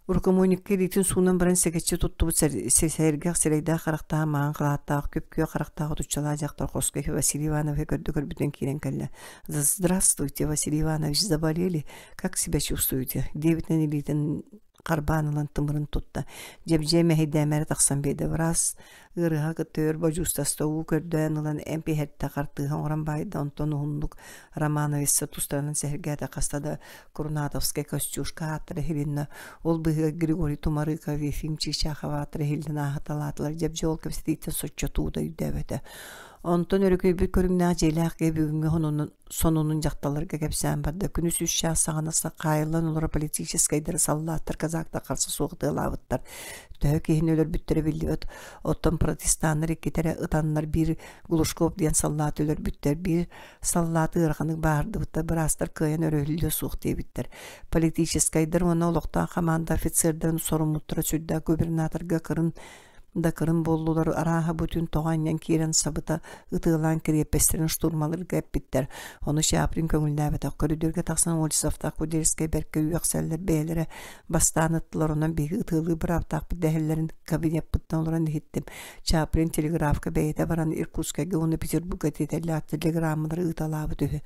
Рукомойникка илиитин суунан баран сэгэччи туттубут сэргэх сирэйдээх-харахтаах маҥан халааттаах, күп-күөх харахтаах отуччалаах дьахтар хоско Василий Ивановиһы көрдө-көрбүтүнэн киирэн кэллэ. «Здравствуйте, Василий Иванович, заболели? Как себя чувствуете?» диэбитинэн илиитин харбаан ылан тымырын тутта. Дьэбдьиэ мэһэйдээмээрэ тахсан биэрдэ. Быраас ыарыһа кытта өр бодьуустаста уу көрдөөн ылан эмп иһэртэ хартыыһа оҥорон баайда онтон уһуннук Романовица тустарынан сэһэргээтэ хаста да Курнатовскай Костюшка ааттара иһилиннэ ол быыһыгар Григорий Тумарыков Ефим Чичахов ааттара иһиллэн ааһыталаатылар дьэбдьэ ол кэпсэтииттэн соччо туу да өйдөөбөтө онтон өрүкүйбүт көрүҥнээх дьиэлээх киһи бүгүҥҥү сонунун сонунун дьахталларга кэпсээн барда. Күнүс үс чаас саҕана хаайыллан олоро политическайдары саллааттар казактар харса суох ытыалаабыттар. Төһө киһини өлөрбүттэрэ биллибэт. Оттон протестаннар иккитэ эрэ ытаннар биир Глушков диэн саллааты өлөрбүттэр, биир саллааты ыараханнык бааһырдыбыттар, быраастар кыайан өрөһүллүө суох диэбиттэр. Политическайдар уонна олохтоох хамаанда офицердарын соруммуттара сүрдээх губернаторга кырын да кырын буоллулар, арааһа бу түүн тоҕо анньан киирэн сабыта ытыалаан кириэппэстэрин штурмаларга эппиттэр. Ону Чаплин көҥүллээбэтэх. Көрүдүөргэ тахсан Ольцевтаах Кудельскай бэркэ үөхсэллэр бэйэлэрэ бастаан ыттылар, онон биһиги ытыалыы бырааптаахпыт дэһэллэрин кабинеппыттан олорон иһиттим. Чаплин телеграфка бэйэтэ баран Иркутскайга уонна Петербурга тиэтэллээх телеграммалары ыыталаабыт үһү.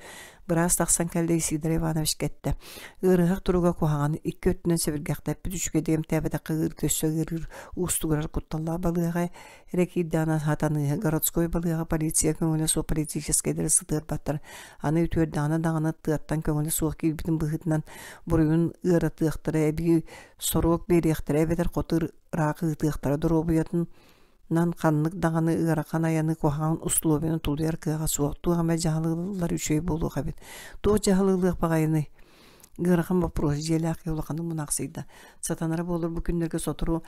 Быраас тахсан кэллэ Исидор Иванович кэттэ. Ыарыһах туруга куһаҕан, икки өттүнэн сэбиргэхтэппит үчүгэйдик эмтээбэтэххэ ыарыыта өссө ыарыыр, уустугурар кутталлаах балыыһаҕа эрэ киирдэҕинэ сатаныыһы. Городской балыыһаҕа полиция көҥүлэ суох политическайдары сытыарбаттар. Аны үтүөрдэҕинэ даҕаны тыаттан көҥүлэ суох киирбитин быһыытынан буруйун ыаратыахтара, эбии соруок биэриэхтэрэ эбэтэр хоту ыраах ыытыахтара доруобуйатын нан ханнык даҕаны ыарахан айаны куһаҕан условияны тулуйар кыаҕа суох туох эмэ дьаһалыыллар үчүгэй буолуох эбит туох дьаһалыылыах баҕайыный ыарахан боппуруос дьиэлээх киһи улаханнык мунаахсыйда сатанара буоллар бу күннэргэ сотору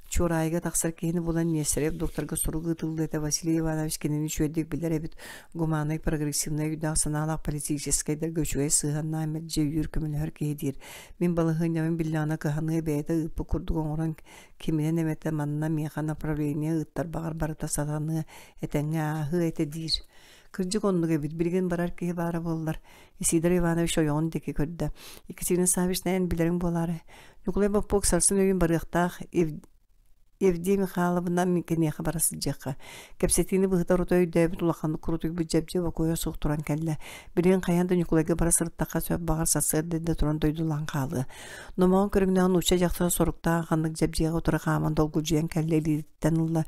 Чуораайга тахсар киһини булан Нестерев докторга сурук ыытыллыа этэ Василий Иванович кинини үчүгэйдик билэр эбит гуманнай прогрессивнай өйдөөх санаалаах политическайдарга үчүгэй сыһыаннаах мэлдьи өйүүр көмөлөһөр киһи диир мин балаһыанньабын биллэҕинэ кыһаныа бэйэтэ ыыппыт курдук оҥорон Киминэн эмэтэ манна миэхэ направление ыыттар баҕар барыта сатаныа, этэҥҥэ ааһыа этэ диир. Кырдьык оннук эбит, билигин барар киһи баара буоллар. Исидор Иванович ойоҕун диэки көрдө. Екатерина Саввична эн билэриҥ буолаары. Ньукулай Боппуок сарсын өйүн барыахтаах Евдия Михайловна киниэхэ бара сылдьыахха. Кэпсэтиини быһыта орута өйдөөбүт улаханнык курутуйбут дьэбдьиэ бокуойа суох туран кэллэ. Билигин хайаан да Ньукулайга бара сырыттахха сөп баҕар сарсыарда эрдэ туран дойдулаан хаалыа. Номоҕон көрүҥнээх нуучча дьахтара соруктаах ханнык дьэбдьиэҕэ утары хааман долгулдьуйан кэллэ илиититтэн ылла.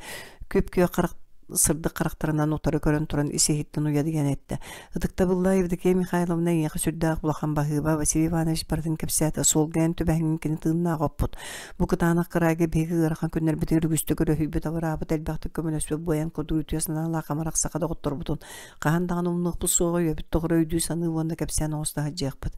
Күп-күөх харах сырдык харахтарынан утары көрөн туран ис-иһиттэн уйадыйан эттэ. Ытыктабыллаах Евдокия Михайловна эйиэхэ сүрдээх улахан баһыыба Василий Иванович барытын кэпсээтэ, суолга эн түбэһэҥҥин кини тыыннаах оппут. Бу кытаанах кыраайга биһиги ыарахан күннэрбитигэр үгүстүк өрөһүйбүт, абыраабыт, элбэхтик көмөлөспүт буойан курдук үтүө санаалаах амарах саха доҕотторбутун хаһан даҕаны умнуохпут суоҕа, үйэбит тоҕоро өйдүү-саныы уонна кэпсээн оҥосто сылдьыахпыт.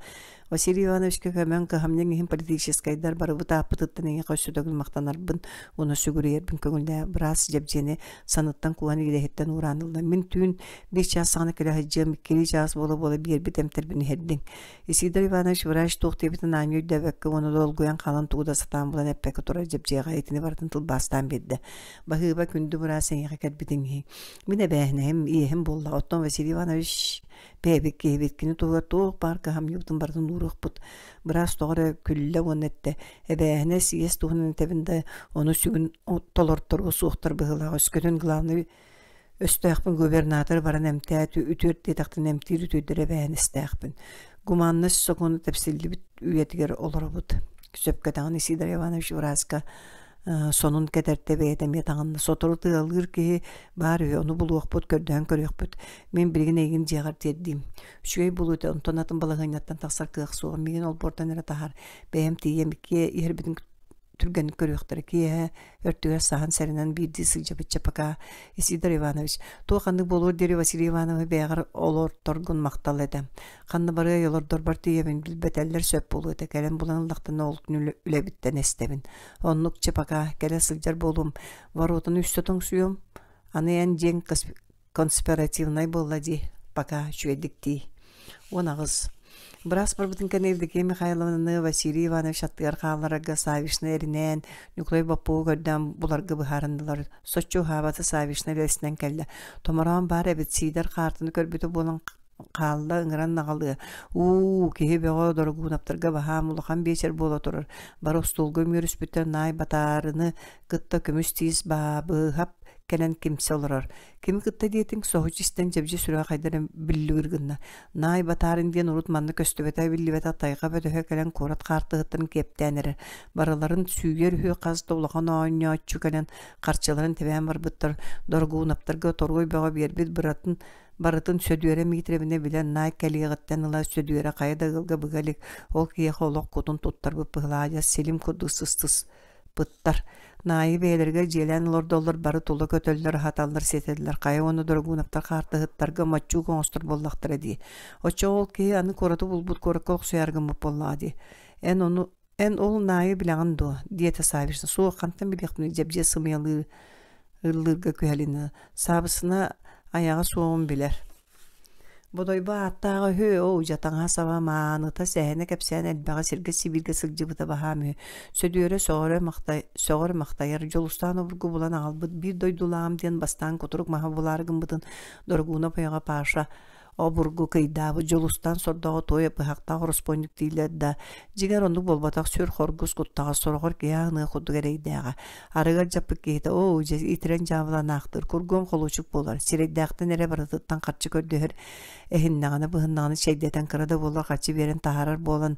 Василий Ивановичка көмөҥ, кыһамньыҥ иһин политическайдар барыбыт ааппытыттан эйиэхэ өссө төгүл махтанарбын уонна сүгүрүйэрбин көҥүллээ. Быраас Дьэбдьиэни саныттан кууһан иилэһиттэн уураан ылла. Мин түүн биир чаас саҕана кэлэ сылдьыам, иккилии чаас буола-буола биэрбит эмтэрбин иһэрдиҥ. Исидор Иванович врач туох диэбитин аанньа өйдөөбөккө уонна долгуйан хаалан тугу да сатаан булан эппэккэ турар Дьэбдьиэҕэ итини барытын тылбаастаан биэрдэ. Баһыыба күндү быраас эйиэхэ кэлбитиҥ иһин. Мин эбээһинэһим, иэһим буоллаҕа. Оттон Василий Иванович Бэйэбит киһибит кини туһугар туох баар кыһамньыбытын барытын ууруохпут. Быраас тоҕо эрэ күллэ уонна эттэ: «Эбээһинэс иэс туһунан этэбин да, ону сүгүн толорторуо суохтар быһыылаах. Өскөтүн главный өстөөхпүн губернатор баран эмтээт, үтүөр диэтэхтинэ эмтиир үтүөрдэр эбээһинэстээхпин. Гуманность сокуона тэпсиллибит үйэтигэр олоробут». Сөпкө этэҕин Исидор Иванович бырааска сонун кэтэртэ бэйэтэ эмиэ таҥынна. Сотору тыалыыр киһи баар үһү, ону булуохпут, көрдөһөн көрүөхпүт. Мин билигин эйигин дьиэҕэр тиэрдиим. Үчүгэй буолуо этэ, онтон атын балаһыанньаттан тахсар кыах суоҕа. Миигин олбуортан эрэ таһаар. Бэйэм тиийиэм, иккиэ иһэрбитин түргэнник көрүөхтэрэ. Киэһэ өртүгэр саһан сэрэнэн биирдии сылдьабычча пока Исидор Иванович, туох ханнык буолуор диэри Василий Ивановы бэйэҕэр олорторгун махтал этэ. Ханна барыай олордорбор тиийэбин билбэтэллэр сөп буолуо этэ. Кэлэн булан ыллахтана ол күн үлэбиттэн эстэбин. Оннук чепака кэлэ сылдьар буолуом. Воротаны үстэ тоҥсуйуом. Аны эн дьиэҥ конспиративнай буолла дии. Пока үчүгэйдик дии. 18. Быраас барбытын кэннэ Евдокия Михайловнаны Василий Иванович аттыгар хаалларарга Савишна эринээн Ньукулай Боппугу көрдөөн буларга быһаарыннылар. Соччо уһаабата Савишна үлэсинэн кэллэ. Томороон баар эбит Сиидэр хаартыны көрбүтэ буолан хаалла ыҥыран наҕалыа уу киһи бөҕө Дорогуунаптарга баһаам улахан биэчэр буола турар бары остуолга үмүөрүспүттэр наай батаарыны кытта көмүс тиис баабыһап кэлэн кимсэ олорор кими кытта диэтиҥ соһуччу истэн дьэбдьи сүрэҕэ хайда эрэ биллигир гынна наай батаарын диэн урут манна көстүбэтэ биллибэтэх тайҕа бөтөһө кэлэн куорат хаартыһыттарын киэптээн эрэр барыларын сүүйэр үһү хас да улахан оонньооччу кэлэн харчыларын тэбээн барбыттар Дорогуунаптарга торуой бөҕө биэрбит быратын Барытын Сөдүөрэ Миитирэбинэ билэн наай кэлиэҕиттэн ыла Сөдүөрэ хайа да ыалга быга илик, ол киһиэхэ олох кутун туттарбыт быһылаадьа силим курдук сыстыспыттар. Наайы бэйэлэригэр дьиэлээн олордоллор, бары тула көтөллөр, аһаталлар, сиэтэллэр. Хайа уонна Дорогуунаптар хаартыһыттарга моччуук оҥостор буоллахтара дии. Оччоҕо ол киһи аны куораты булбут куоракка охсуйар гыммыт буоллаҕа дии. Эн ону Эн ол Наайы билэҕин дуо? диэтэ Савишна. Суох, хантан билиэхпиний, Дьэбдьиэ сымыйалыы ыллыырга күһэлиннэ. Саабысына айаҕа суоҕун билэр. Бодойбо ааттааҕа үһү, оо, дьатаҥа саба мааныта, сэһэнэ кэпсээн элбэҕи сиргэ-сибииргэ сылдьыбыта баһаам үһү. Сөдүөрэ сөҕөрө махтай, сөҕөр махтайар, Дьулустаан обургу булан аҕалбыт биир дойдулааҕым диэн бастаан кутурук маһа булаары гыммытын Дорогуунап ойоҕо Паша Обургу кыйдаабыт Дьулустаан сордоҕо туой быһахтаах ороспуонньук дииллэр да, дьиҥэр оннук буолбатах сүр хоргус куттаҕас сороҕор киһи аһыныах курдук эрэйдээҕэ. Арыгар дьаппыт киһитэ оо, дьэ итирэн дьаабыланаахтыыр, кургуом холуочук буолар, сирэйдээхтэн эрэ барытыттан харчы көрдөһөр, эһиннэҕинэ быһыннаҕына чэйдэтэн кыра да буоллар харчы биэрэн таһаарар буолан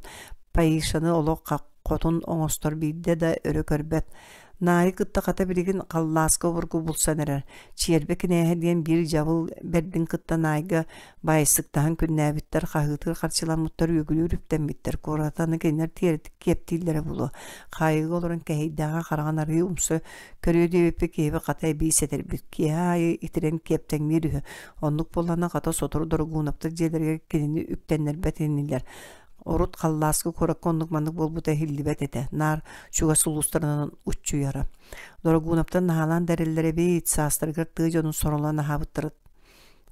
Паишаны олох хотун оҥостор биирдэ да өрө көрбөт. Наайы кытта хата билигин халлааска обургу булсан эрэр. Чиэрбэ кинээһэ диэн биир дьабыл бэрдин кытта Наайга баайсыктаһан күннээбиттэр, хаһыытыыр харчыламмыттар, үөгүлүүр үптэммиттэр. Куораты аны кинилэр киэптииллэрэ буолуо. Хаайыыга олорон кэһэйдээҕэ хараҕын арыый умса көрүө диэбиппит киһибит хата эбии сэтэрбит. Киэһэ аайы итирэн киэптэҥниир үһү. Оннук буоллаҕына хата сотору Дорогуунаптар дьиэлэригэр кинини үктэннэрбэт инилэр. Урут халлааскы куоракка оннук-маннык буолбута иһиллибэт этэ, наар чугас улуустарынан уччуйара. Дорогуунаптан наһаалаан да эрэллэр эбит, саастарыгар тыа дьонун соролоон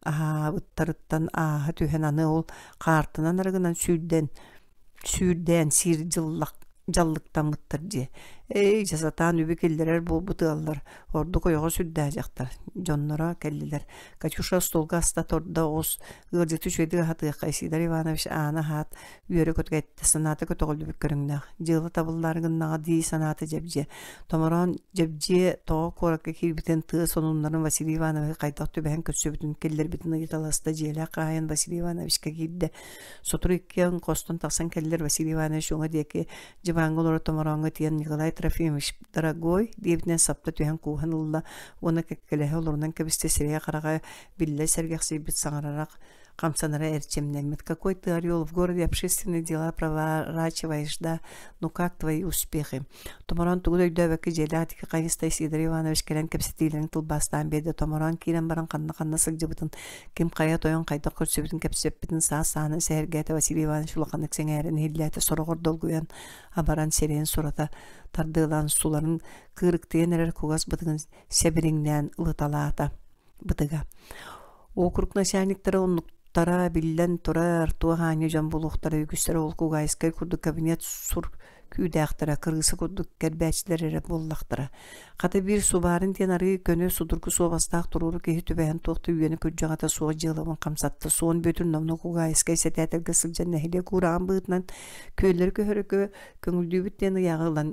аһаабыттарыттан ааһа түһэн аны ол хаартынан арыгынан сүүрдэн сүүрдээн сиир дьыллах дьаллыктаммыттар дии. Эй, дьэ сатаан үбү киллэрэр буолбут ыаллар, ордук ойоҕо сүрдээх дьахтар, дьонноро кэллилэр. Катюша остуолга аста торда оҕус, ыалдьыты үчүгэйдик аһатыахха Исидор Иванович ааны аһаат, үөрэ-көтө эттэ, санаата көтөҕүллүбүт көрүҥнээх. Дьыала табыллаары гыннаҕа дии санаата Дьэбдьиэ. Томороон Дьэбдьиэ тоҕо куоракка киирбитин, тыа сонуннарын Василий Ивановиһы хайдах түбэһэн көрсүбүтүн киллэрбитин ыйыталаста дьиэлээх хаһаайын Василий Ивановичка киирдэ. Сотору иккиэн хостон тахсан кэллэр Василий Иванович уҥа диэки дьыбааҥҥа олорор томорооҥҥо тиийэн Николай Трофимович, дорогой, диэбитинэн сапта түһэн кууһан ылла уонна кэккэлэһэ олорунан кэбистэ сирэйэ-хараҕа биллэ сэргэхсийбит саҥарарах хамсанара эрчимнэммит. Какой ты орел в городе общественные дела проворачиваешь, да? Ну как твои успехи? Томороон тугу да өйдөөбөккө дьиэлээх диэки хайыста Сидор Иванович кэлэн кэпсэтиилэрин тылбаастаан биэрдэ. Томороон киирэн баран ханна-ханна сылдьыбытын, ким хайа тойон хайдах көрсүбүтүн кэпсэппитин саас-сааһынан сэһэргээтэ Василий Иванович улаханнык сэҥээрэн иһиллээтэ, сороҕор долгуйан, абаран сирэйин сурата тардыалаан суларын кыырыктыйан эрэр кугас бытыгын сэбириҥнээн ылыталаата. Бытыга. Округ начальниктара оннуктара биллэн турар, туох аанньа дьон буолуохтара үгүстэрэ ол Кугайскай курдук кабинет сур күүдээхтэрэ, кырыыса курдук кэрбээччилэр эрэ буоллахтара. Хата биир субаарын диэн арыы көнө судургу суобастаах туруору киһи түбэһэн туох да үөнэ-күрдьэҕэтэ суох дьыалабын хамсатта. Суон Бүөтүр номнуо Кугайскай сэтээтэлгэ сылдьан нэһилиэк уураҕын быһыытынан күөллэри көһөрөргө көҥүллүүбүт диэн ыйааҕы ылан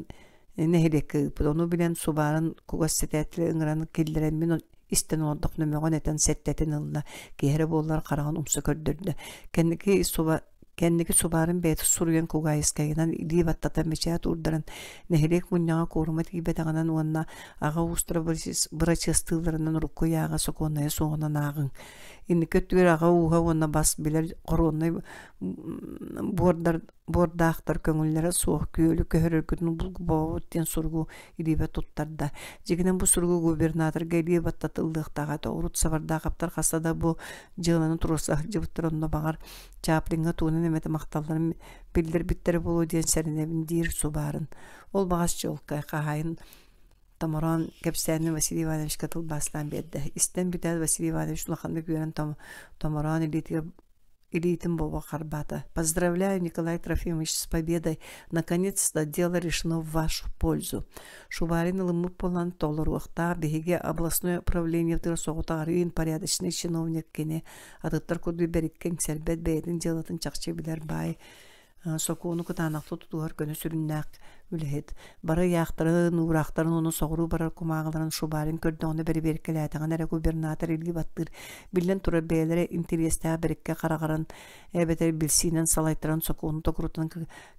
нэһилиэккэ ыыппыт. Ону билэн субаарын кугас сэтээтэлэ ыҥыран киллэрэн мин истэн олордохпуна мөҕөн этэн сэттэтин ылла. Киһи эрэ буоллар хараҕын умса көрдөрдө. Кэнники суба кэнники субаарын бэйэтэ суруйан Кугаайыскайынан илии баттатан бэчээт уурдаран нэһилиэк мунньаҕа куорума тиийбэтэҕинэн уонна аҕа уустара бырачыастыылларынан урукку ыйааҕа сокуоннайа суоҕунан ааҕыҥ. Инники өттүгэр аҕа ууһа уонна бас билэр хоруоннай буордар буордаахтар көҥүллэрэ суох күөлү көһөрөргүтүн булгубообут диэн суругу илиибэ туттарда. Дьиҥинэн бу суругу губернаторга илии баттатыллыахтаах этэ. Урут Сабардаахаптар хаста да бу дьыаланы туруорса сылдьыбыттар онно баҕар Чаплиҥҥа тугунан эмэтэ махталларын биллэрбиттэрэ буолуо диэн сэрэнэбин диир субаарын. Ол баҕас чуолкай хаһаайын Томороон кэпсээнин Василий Ивановичка тылбаастаан биэрдэ. Истэн бүтээт Василий Иванович улаханнык үөрэн Томороон илиитигэр илиитин бобо харбаата. Поздравляю, Николай Трофимович, с победой! Наконец-то дело решено в вашу пользу. Шуварин ылыммыт буолан толоруохтаах биһиги областной управлениебытыгар соҕотоҕарыын порядочный чиновник кини атыттар курдук бэриккэ иҥсэрбэт бэйэтин дьыалатын чахчы билэр баай сокуону кытаанахтык тутуһар көнө сүрүннээх үлэһит. Бары ыйаахтарын, уураахтарын уонна соҕуруу барар кумааҕыларын Шубарин көрдөҕүнэ бэрэбиэркэлээтэҕинэ эрэ губернатор илии баттыыр. Биллэн турар, бэйэлэрэ интэриэстээх бэриккэ хараҕаран эбэтэр билсиинэн салайтаран сокуону токурутан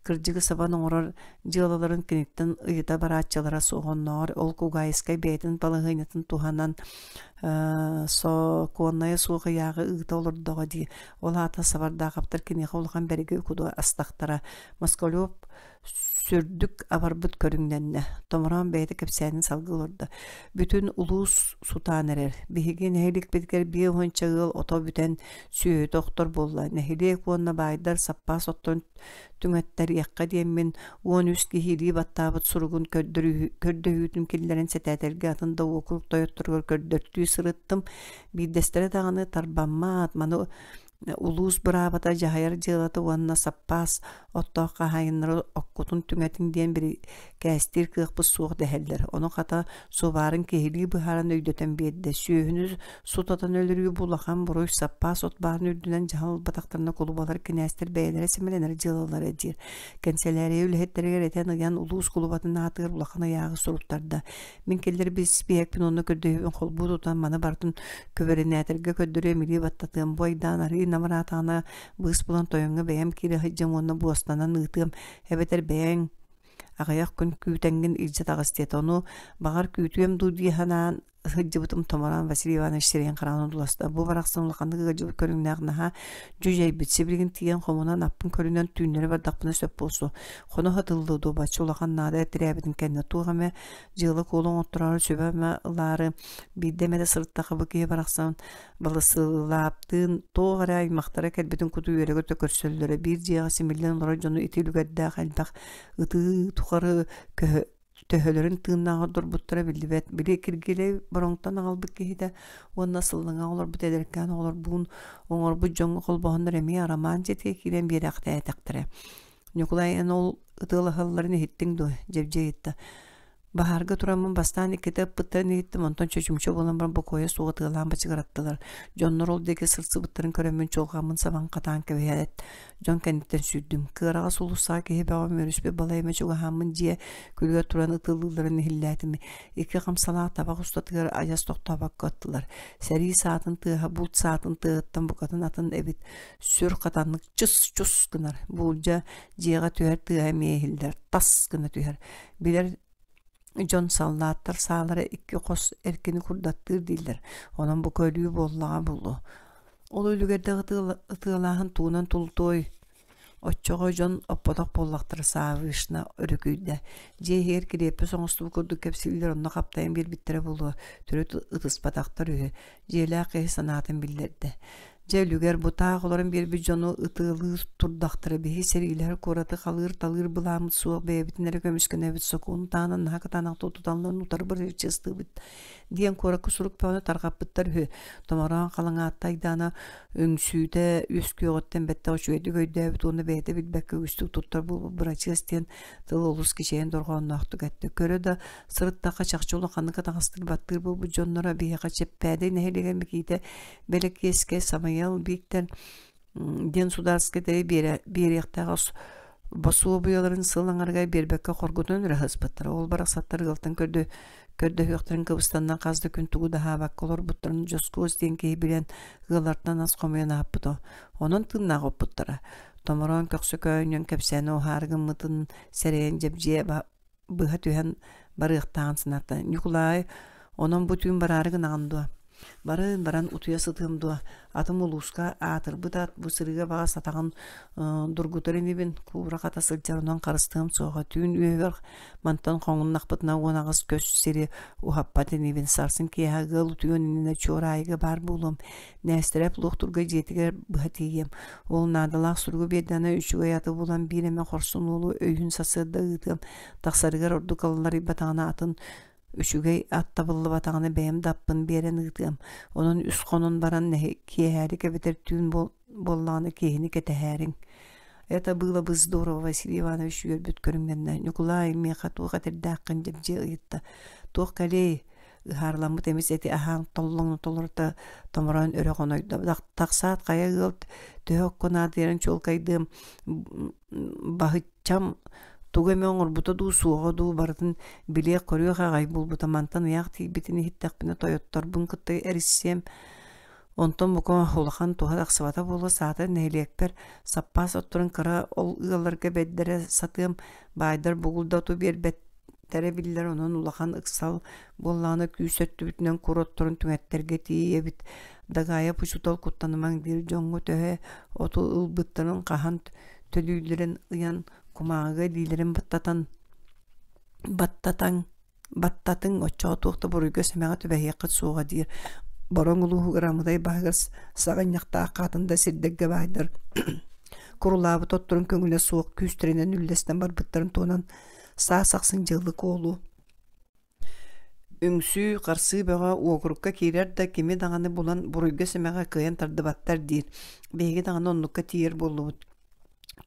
кырдьыгы сабан оҥорор дьыалаларын киниттэн ыйыта барааччылара суох оннооҕор ол Кугаайскай бэйэтин балаһыанньатын туһанан сокуоннайа суох ыйааҕы ыыта олордоҕо дии. Ол аата Сабардаахаптар киниэхэ улахан бэриги куду астахтара. Москалев сүрдүк абарбыт көрүҥнэннэ. Томороон бэйэтэ кэпсээнин салгыы олордо. Бүтүн улуус сутаан эрэр. Биһиги нэһилиэкпитигэр биэ уонча ыал ото бүтэн сүөһүтэ охтор буолла. Нэһилиэк уонна баайдар саппаас оттон түҥэттэриэххэ диэммин 13 киһи илии баттаабыт суругун көрдөһүүтүн киллэрэн сэтээтэлгэ атын да уокурук тойотторугар көрдөртүү сырыттым. Биирдэстэрэ даҕаны тарбаммат, маны улуус быраабата дьаһайар дьыалата уонна саппаас оттоох хаһаайыннары оккутун түҥэтиҥ диэн бирикээстиир кыахпыт суох дэһэллэр. Ону хата субаарын киһилии быһааран өйдөтөн биэрдэ. Сүөһүнү сутатан өлөрүү бу улахан буруй саппаас от баарын үрдүнэн дьаһал ылбатахтарына кулубалар кинээстэр бэйэлэрэ сэмэлэнэр дьыалалара диир. Кэнсэлээрийэ үлэһиттэригэр этэн ыйан улуус кулубатын аатыгар улахан ыйааҕы суруттарда. Мин киллэрбит испииһэкпин уонна көрдөһүүбүн холбуу тутан маны барытын күбэринээтэргэ көрдөрүөм, илии баттатыам. Бу айдаан арыый намыраатаҕына быыс булан тойоҥҥо бэйэм киирэ сылдьыам уонна буостанан ыытыам эбэтэр бэйэҥ аҕыйах күн күүтэҥҥин илдьэ таҕыс диэтэ. Ону баҕар күүтүөм дуу дии санаан сылдьыбытым Томороон Василий Иванович сирэйин хараҕын одууласта. Бу барахсан улаханнык ыалдьыбыт көрүҥнээх наһаа дьүдьэйбит. Сибилигин тиийэн хомунан аппын көрүнэн түүннэри бардахпына сөп буолсу. Хоно сатыллыы дуу бачча улахан наада этирээбитин кэннэ туох эмэ дьыала-куолу оҥоттороору сүбэ эмэ ылаары биирдэ эмэ да сырыттахха бу киһи барахсан балысылаптыын туох эрэ аймахтара кэлбитин куту үөрэ-көтө көрсөллөрө биир дьиэҕэ симиллэн олорор дьону ити үлүгэрдээх элбэх ытыы тухары көһө төһөлөрүн тыыннаах ордорбуттара биллибэт. Били Киргилэй бороҥтон аҕалбыт киһитэ уонна сыллаҥа олорбут эдэркээн оҕолорбуун оҥорбут дьоҥҥо холбоһоннор эмиэ Арамаан дьиэтигэр киирэн биэрээхтээтэхтэрэ. Ньукулай эн ол ытыалаһалларын иһиттиҥ дуо? Дьэбдьэ ыйытта. Баһаарга тураммын бастаан иккитэ ыппыттарын иһиттим, онтон чочумча буолан баран бокуойа суох ытыалаан бачыгыраттылар. Дьоннор ол диэки сырсыбыттарын көрөммүн чуолҕаммын сабан хатаан кэбиһээт, дьон кэнниттэн сүүрдүм. Кыараҕас уулуссаҕа киһи бөҕө үмүөрүспүт балай эмэ чугаһааммын дьиэ күлүгэр туран ытыалыылларын иһиллээтим. Икки хамсалаах табах устатыгар адьас тохтообокко ыттылар. Сэрии саатын тыаһа булт саатын тыаһыттан букатын атын эбит. Сүр хатаннык чыс-чус гынар. Буулдьа дьиэҕэ түһэр тыаһа эмиэ иһиллэр, тас гына түһэр. Билэр Дьон саллааттар саалара икки хос эркини курдаттыыр дииллэр, онон бу көрүү буоллаҕа буолуо. Ол үлүгэрдээх ытыалааһын тугунан тулутуой? Оччоҕо дьон оппотох буоллахтара Саввишна өрүкүйдэ. Дьиэ иһигэр кириэппэс оҥостубут курдук кэпсииллэр онно хаптайан биэрбиттэрэ буолуо, төрүт ытыспатахтар үһү. Дьиэлээх киһи санаатын биллэрдэ. Дьэ үлүгэр бу таах олорон биэрбит дьону ытыалыы турдахтара биһи сэриилэһэр куораты халыыр-талыыр былааммыт суох бэйэбитин эрэ көмүскэнэбит сокуону таһынан наһаа кытаанахтык туталларын утары бырачыастыыбыт диэн куоракка сурук бөҕөнү тарҕаппыттар үһү. Томороон халаҥаатта айдаана үҥсүүтэ үөскүөҕүттэн бэттэх үчүгэйдик өйдөөбүт уонна бэйэтэ билбэккэ үгүстүк туттар буолбут бырачыас диэн тыл олус кичэйэн дорҕоонноохтук эттэ. Көрө да сырыттахха чахчы улаханнык атаҕастыыр баттыыр буолбут дьонноро биһиэхэ Чэппээдэй нэһилиэгэр Микиитэ Бэлэкиэскэ Самыйал Бииктэр диэн судаарыскай биэриэхтээх босуобуйаларын сыл аҥарыгар биэрбэккэ хоргутан өрө сыспыттара. Ол барахсаттар ыалтан көрдөһүөхтэрин кыбыстаннан хас да күн тугу да аһаабакка олорбуттарын Дьоскуос диэн киһи билэн ыаллартан ас хомуйан аһаппыта. Онон тыыннаах оппуттара. Томороон көхсө көөнньөн кэпсээнэ уһаары гыммытын сэрэйэн дьэбдьиэ быһа түһэн барыахтааҕын санаата. Ньукулаай, онон бу түүн бараары гынаҕын дуо? Барын баран утуйа сытыам дуо? Атым улууска аатырбыт ат бу сырыыга баҕас атаҕын дургутар инибин, куура хата сылдьар онон харыстыам суоҕа. Түүн үөһүгэр мантан хоҥуннахпытына 18 көс сири уһаппат инибин. Сарсын киэһэ ыал утуйуон иннинэ Чуораайыга баар буолуом. Нээстэрэп луохтурга дьиэтигэр быһа тиийиэм. Ол наадалаах суругу биэрдэҕинэ үчүгэй аты булан биир эмэ хорсун уолу өйүүн сарсыарда ыытыам. Тахсарыгар ордук алларыйбатаҕына атын үчүгэй ат табыллыбатаҕына бэйэм да аппын биэрэн ыытыам. Онон үс хонон баран киэһээрик эбэтэр түүн буоллаҕына киһини кэтэһээриҥ. Это было бы здорово, Василий Иванович үөрбүт көрүҥнэннэ. Ньукулай, миэхэ туох этэрдээххин дьэбдьиэ ыйытта. Туох кэлиэй? Ыһаарыламмыт эмис эти аһаан толлоҥно толорута томороон өрө хонойдо. Тахсаат хайа ыал төһө окко наадыйарын чуолкайдыам баһыччам тугу эмэ оҥорбута дуу, суоҕа дуу барытын билиэх-көрүөх аҕай буолбута. Мантан ыйаах тиийбитин иһиттэхпинэ тойотторбун кытта эриссиэм. Онтон бука улахан туһа тахсыбата буолуо, саатар нэһилиэкпэр саппаас отторун кыра ол ыалларга бэрдэрэ сатыам, баайдар бугул да оту биэрбэт тэрэ биллэр, онон улахан ыксал буоллаҕына күүс өттүбүтүнэн кур отторун түҥэттэргэ тиийэбит. Дагаайап учуутал куттанымаҥ диир дьоҥҥо төһө оту ылбыттарын хаһан төлүүллэрин ыйан кумааҕыга илиилэрин баттатан баттатаҥ баттатыҥ оччоҕо туох да буруйга-сэмэҕэ түбэһиэххит суоҕа диир. Бороҥ улууһугар Амыдай баһыгар саҕынньахтаах атын да сирдэргэ баайдар курулаабыт отторун көҥүлэ суох күүстэринэн үллэстэн барбыттарын туһунан Саас ахсын дьыллык уолу Үҥсүү, харсыы бөҕө уокурукка киирэр да кими даҕаны булан буруйга-сэмэҕэ кыайан тардыбаттар диир. Биһиги даҕаны оннукка тиийэр буоллубут.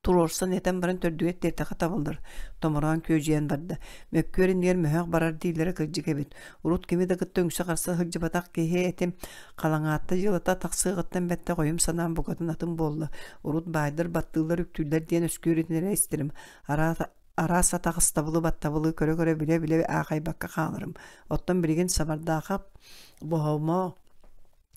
Туруорсан этэн баран төрдүгэр тиэртэхэ табыллар. Томороон күөдьүйэн барда. Мөккүөр иннигэр мөһөөх барар дииллэрэ кырдьык эбит. Урут кими да кытта үҥсэ-харса сылдьыбатах киһи этим. Халаҥаатта дьыалата тахсыаҕыттан бэттэх ойум санаам букатын атын буолла. Урут баайдар баттыыллар үктүүллэр диэн өскүөр итинэрэ истэрим. Араас атаҕастабылы-баттабылы көрө-көрө билэ-билэ аахайбакка хааларым. Оттон билигин Сабардаахап Боһомо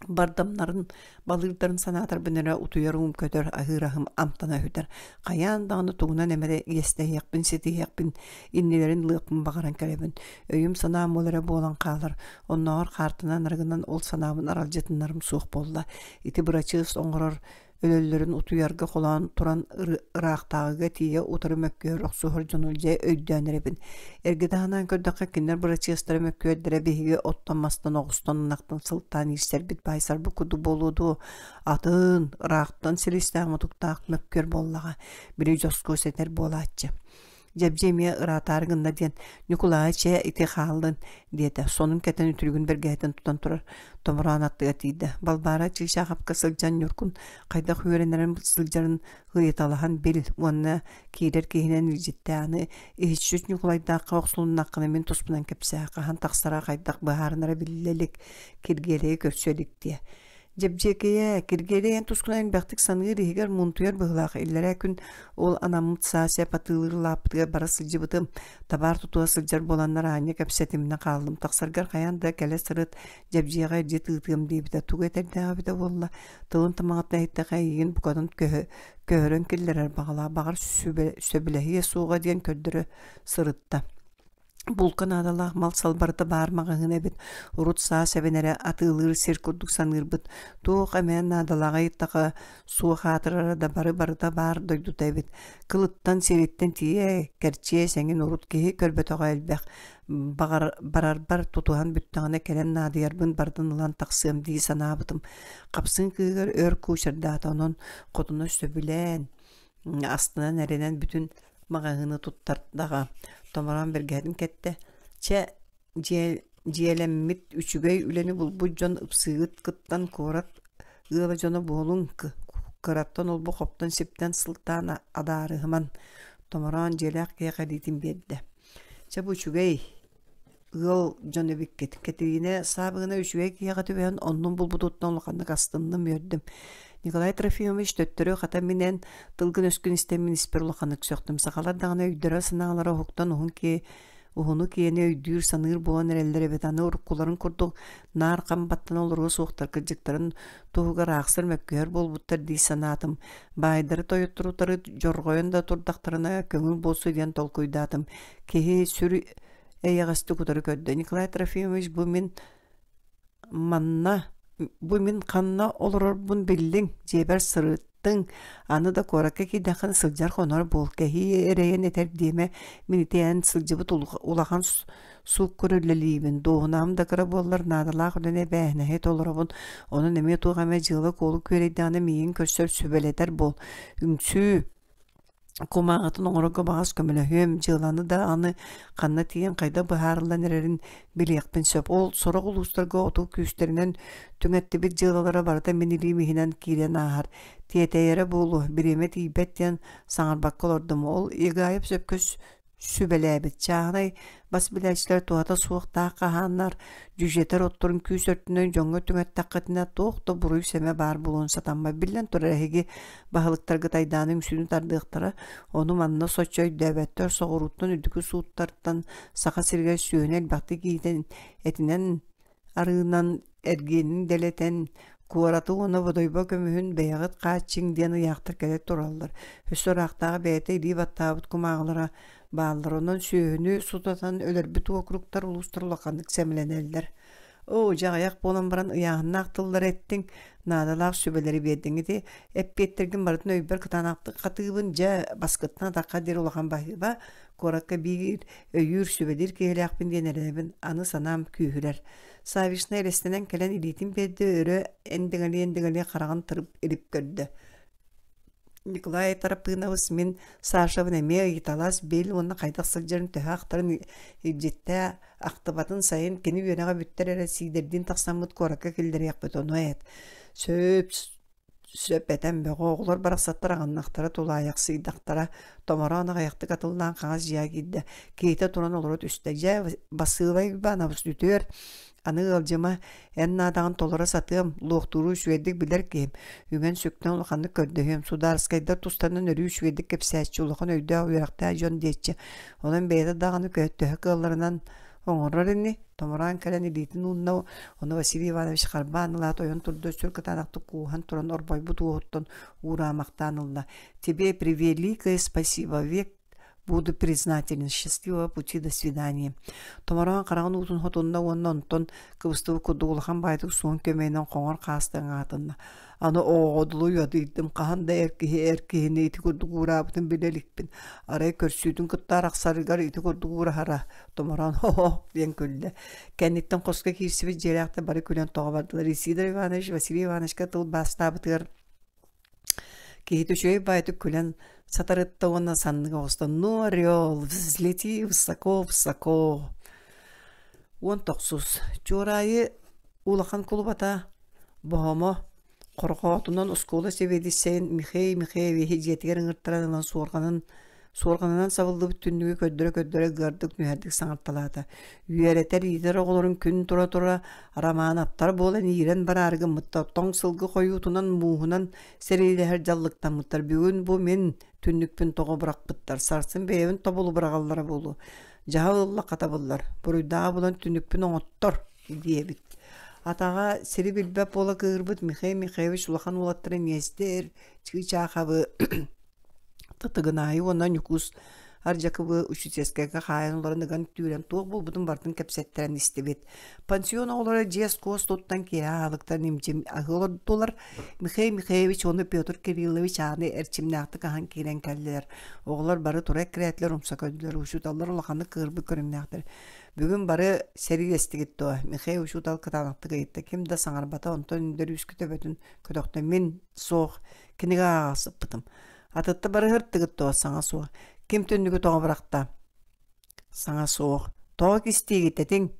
бардамнарын, балыырдарын санаатарбын эрэ утуйар уум көтөр, аһыыр аһым амтана сүтэр. Хайаан даҕаны тугунан эмэрэ иэстэһиэхпин, ситиһиэхпин, иннилэрин ылыахпын баҕаран кэлэбин. Өйүм-санаам ол эрэ буолан хаалар. Оннооҕор хаартынан арыгынан ол санаабын аралдьытынарым суох буолла. Ити бырачыас оҥорор өлөллөрүн утуйарга холоон туран ыраахтааҕыга тиийэ утары мөккүһэр охсуһар дьону дьэ өйдөөн эрэбин. Эргитэ санаан көрдөххө, кинилэр бырачыастара мөккүөрдэрэ биһиги оттон-мастан, оҕустан, ынахтан сылтаан иирсэрбит баайсарбыт курдук буолуо дуо? Атын, ыраахтан силистээх-мутуктаах мөккүөр буоллаҕа. Били дьоскуос этэр буолааччы. Дьэбдьи эмиэ ыраатаары гынна диэн Ньукулаайа чэ ити хааллын диэтэ. Сонун кэтэн үтүлүгүн бэргэһэтин тутан турар томороон аттыгар тиийдэ. Балбаара чыычаахапка сылдьан Ньургун хайдах үөрэнэрин сылдьарын ыйыталаһан бил уонна киирэр киһинэн илдьиттээ аны иһиччит Ньукулайдаахха охсулуннаххына мин туспунан кэпсээ хаһан тахсара хайдах быһаарынара биллэ илик Киргиэлэйи көрсө илик диэ. Дьэбдьиэкэйэ, Киргиэлэй эн тускунан элбэхтик саныыр иһигэр муунтуйар быһыылаах. Иллэрээ күн ол анаммыт саа сэп атыылыыр лааппытыгар бара сылдьыбытым. Табаар тутуһа сылдьар буоланнар аанньа кэпсэтиминэ хааллым. Тахсаргар хайаан да кэлэ сырыт, Дьэбдьиэҕэ илдьит ыытыам диэбитэ. Тугу этэрдээх эбитэ буолла? Тылын тамаҕыттан иһиттэххэ эйигин букатын көһөрөн киллэрэр баҕалаах. Баҕар сөбүлэһиэ суоҕа диэн көрдөрө сырытта. Булка наадалаах мал-сал барыта баар маҕаһыын эбит. Урут саас эбэн эрэ атыылыыр сир курдук саныырбыт. Туох эмэ наадалааҕы ыйыттаха суох аатырара да бары барыта баар дойдута эбит. Кылыттан, сириттэн тиийэ кэрчиэс эҥин урут киһи көрбөтөҕө элбэх. Баҕар, барарбар тутуһан бүттэҕинэ кэлэн наадыйарбын барытын ылан тахсыам дии санаабытым. Хапсыын кыыһыгар өр куучардаата, онон хотуна сөбүлээн, астынан эрэнэн бүтүн маҕаһыыны туттардаҕа. Томороон бэргэһэтин кэттэ. Чэ, дьиэ, дьиэлэммит үчүгэй үлэни булбут дьон ыпсыыгыт кыттан куорат ыала дьоно буолуҥ, кыраттан олбу хоптон-сиптэн сылтаан адаарыһыман. Томороон дьиэлээх киһиэхэ илиитин биэрдэ. Чэ, бу үчүгэй ыал дьон эбиккит. Кэтириинэ Саабыгына үчүгэй киһиэхэ түбэһэн оннун булбутуттан улаханнык астынным, үөрдүм. Николай Трофимович төттөрү хата минэн тылгын-өскүн истэммин испэр улаханнык сөхтүм. Сахалар даҕаны өйдөрө-санаалара уһуктан уһун киэ уһуну киэни өйдүүр, саныыр буолан эрэллэр эбит. Аны уруккуларын курдук наар хам баттана олоруо суохтар, кырдьыктарын туһугар аахсар мөккүһэр буолбуттар дии санаатым. Баайдары тойоттору утары дьорҕойон да турдахтарына көҥүл буолсу диэн толкуйдаатым. Киһи сүр эйэҕэстик утары көрдө. Николай Трофимович бу мин манна бу мин ханна олорорбун биллиҥ, дьиэбэр сырыттыҥ, аны да куоракка киирдэххинэ сылдьар хонор буол, кэһии эрэйэн этэр диэмэ, мин ити эн сылдьыбыт улахан сууккар үлэлиибин, дуоһунаһым да кыра буоллар наадалаах үлэни эбээһинэһи толоробун, онон эмиэ туох эмэ дьыала-куолу күөрэйдэҕинэ миигин көрсөр сүбэлэтэр буол, үҥсүү кумааҕытын оҥорорго баҕас көмөлөһүөм, дьыаланы да аны ханна тиийэн хайдах быһаарыллан эрэрин билиэхпин сөп. Ол сорох улуустарга оту күүстэринэн түҥэттибит дьыалалара барыта мин илиим иһинэн киирэн ааһар. Тиэтэйэрэ буолуо, бириэмэ тиийбэт диэн саҥарбакка олордум. Ол Егаев сөпкө сүбэлээбит. Чааһынай бас билээччилэр туһата суох таах хаһааннар, дьүдьэтэр отторун күүс өртүнэн дьоҥҥо түҥэттэххитинэ туох да буруй-сэмэ баар буолуон сатаммат. Биллэн турар, эһиги баһылыктаргыт айдааны үҥсүүнү тардыахтара, ону манна соччо өйдөөбөттөр, соҕурууттан үрдүкү сууттартан Саха сиригэр сүөһүнү элбэхтик иитэн этинэн арыынан эргиэнин дэлэтэн, куораты уонна Бодойбо көмүһүн бэйэҕит хааччыҥ диэн ыйаахтар кэлэ тураллар. Өссө ыраахтааҕы бэйэтэ илии баттаабыт кумааҕылара бааллар. Онон сүөһүнү сутатан өлөрбүт уокуруктар улуустар улаханнык сэмэлэнэллэр. Оо, дьэ аҕыйах буолан баран ыйааһыннаах тыллары эттиҥ, наадалаах сүбэлэри биэрдиҥ. Ити эппиэттэргин барытын өйбөр кытаанахтык хатыыбын, дьэ, баскыттан атахха диэри улахан баһыыба, куоракка биир өйүүр, сүбэлиир киһилээхпин диэн эрэнэбин, аны санаам күүһүрэр. Савишна элэстэнэн кэлэн илиитин биэрдэ, өрө эндэҥэлии-эндэҥэлии хараҕын тырып илип көрдө. Николай Тарапыновыс мин Сашабын эмиэ ыйыталас, бил уонна хайдах сылдьарын төһө ахтарын илдьиттээ, ахтыбатын сайын кини үөрэҕэ бүттэр эрэ Сиидэрдиин тахсаммыт куоракка киллэриэхпит ону эт. Сөп Сөп этэн бөҕө, оҕолор барахсаттар аҕыннахтара, тулаайахсыйдахтара, томороон аҕыйахтык атыллаан хаҥас дьиэҕэ киирдэ, киһитэ туран олоро түстэ: «Дьэ, Басыылай Уйбаанабыс үтүөр, аны ыалдьыма, эн наадаҕын толоро сатыам, луохтууру үчүгэйдик билэр киһим, үҥэн-сүктэн улаханнык көрдөһүөм, судаарыскайдар тустарынан өрүү үчүгэйдик кэпсээччи, улахан өйдөөх үөрэхтээх дьон диэччи, онон бэйэтэ даҕаны төһө кыалларынан оҥорор ини Томороон кэлэн илиитин уунна, ону Василий Иванович харбаан ылаат ойон турда, сүр кытаанахтык кууһан туран орбойбут уоһуттан уураамахтаан ылла. «Тебе превеликое спасибо, век буду признателен, счастливого пути, до свидания». Томороон хараҕын уутун хотунна уонна онтон кыбыстыбыт курдук улахан баайдык суон көмөйүнэн хоҥор хаастан аатынна. Аны оҕоҕо уйадыйдым, хаһан да эр киһи эр киһини ити курдук уураабытын билэ иликпин. Арай көрсүүтүн кытта арахсарыгар ити курдук уураһара. Томороон хо-хо диэн күллэ. Кэнниттэн хоско киирсибит дьиэлээхтэр бары күлэн тоҕо бардылар. Исидор Иванович Василий Ивановичка тыл баастаабытыгар киһитэ үчүгэй баайдык күлэн сатарытта уонна санныга оҕуста «Ну, орел, взлети высоко-высоко!» 19. Чуораайы улахан кулубата Боһомо Хорҕоотунан оскуола сэбиэдиссэйин Михей Михеевиһи дьиэтигэр ыҥыртаран ылан суорҕанын суорҕанынан сабыллыбыт түннүгү көрдөрө-көрдөрө ыгыардык-нүһэрдик саҥарталаата. Үөрэтэр, иитэр оҕолорун күн тура-тура Романовтар буолан иирэн бараары гыммыттар, тоҥ сылгы хойуутунан, мууһунан сэриилэһэр дьаллыктаммыттар. Бүгүн бу мин түннүкпүн тоҕо бырахпыттар, сарсын бэйэбин тобулу быраҕаллара буолуо. Дьаһал ылла хатабыллар, буруйдааҕы булан түннүкпүн оҥоттор диэбит. Атаҕа сири билбэт буола кыыһырбыт Михаил Михайлович улахан уолаттарын Нестер Чыычаахабы Татыгынаайы уонна Ньукуус Ардьакыбы учительскайга хаайан олорон ыган түүрэн туох буолбутун барытын кэпсэттэрэн истибит. Пансион оҕолоро дьиэс-куос туттан киэһэ аһылыктан имчим аһыы олордулар. Михаил Михайлович уонна Петр Кириллович ааны эрчимнээхтик аһан киирэн кэллилэр. Оҕолор бары тура эккирээтилэр, умса көрдүлэр. Учууталлар улаханнык кыырбыт көрүҥнээхтэр. Бүгүн бары сэриилэстигит дуо? Михаил учуутал кытаанахтык ыйытта. Ким да саҥарбата, онтон Үндөрүүскэ төбөтүн көтөхтө. Мин суох, кинигэ ааҕа сыппытым. Атытта барыһыртыгыт дуо? Саҥа суох. Ким түннүгү тоҕо бырахта? Саҥа суох. Тоҕо кистиигит этиҥ?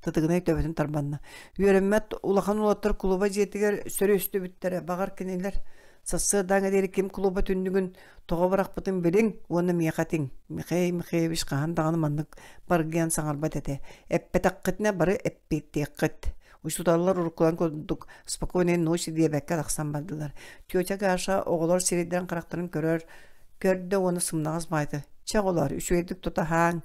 Тытыгынай төбөтүн тарбанна. Үөрэммэт улахан уолаттар кулуба дьиэтигэр сөрү өстүбүттэрэ. Баҕар кинилэр сарсыардааҥҥа диэри ким кулуба түннүгүн тоҕо бырахпытын билиҥ уонна миэхэ этиҥ. Михаил Михайлович хаһан даҕаны маннык баргыйан саҥарбат этэ. Эппэтэххитинэ бары эппиэттиэххит. Учууталлар уруккуларын курдук спокойной ночи диэбэккэ тахсан бардылар. Тетя Гаша оҕолор сирэйдэрин-харахтарын көрөр, көрдө уонна сымнаҕас баайта: «Чэ, оҕолоор, үчүгэйдик тута аһааҥ,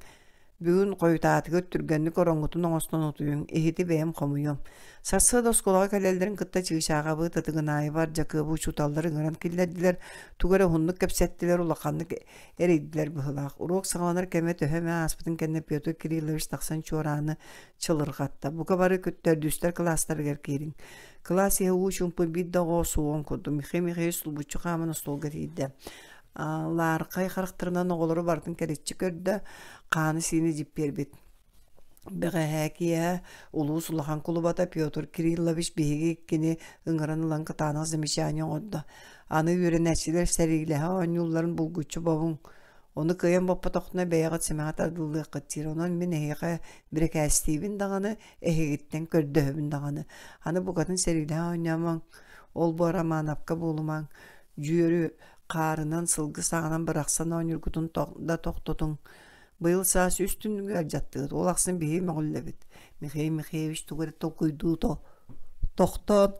бүгүн хойутаатыгыт, түргэнник ороҥҥутун оҥостон утуйуҥ, иһити бэйэм хомуйуом». Сарсыарда оскуолаҕа кэлэллэрин кытта Чыычааҕабы, Тытыгынаайыбар, Дьакыабы учууталлар ыҥыран киллэрдилэр, тугу эрэ уһуннук кэпсэттилэр, улаханнык эрийдилэр быһыылаах. Уруок саҕаланар кэмэ төһө эмэ ааспытын кэннэ Петр Кириллович тахсан чуорааны чылырҕатта. Бука бары төрдүстэр кылаастарыгар киириҥ. Кылаас иһэ уу чуумпу биир да оҕо суоҕун курдук Михаил Михайлович сулбуччу хааман остуолга тиийдэ. Лаархай харахтарынан оҕолору барытын кэриччи көрдө, хааны-сиини дьиппиэрбит. Бэҕэһээ киэһэ улуус улахан кулубата Петр Кириллович биһиги иккини ыҥыран ылан кытаанах замечание оҥордо. Аны үөрэнээччилэр сэриилэһэ оонньуулларын булгуччу бобуҥ. Ону кыайан боппотоххуна бэйэҕит сэмэҕэ тардыллыаххыт диир. Онон мин эһиэхэ бирикээстиибин даҕаны, эһигиттэн көрдөһөбүн даҕаны. Аны букатын сэриилэһэ оонньоомоҥ, ол-бу Романовка буолумаҥ, дьүөрү хаарынан, сылгы саҕанан бырахсан оонньуургутун да тохтотуҥ. Быйыл саас үс түннүгү алдьаттыгыт, ол ахсын биһиги мөҕүллэбит. Михаил Михайлович тугу эрэ толкуйдуу тохтоон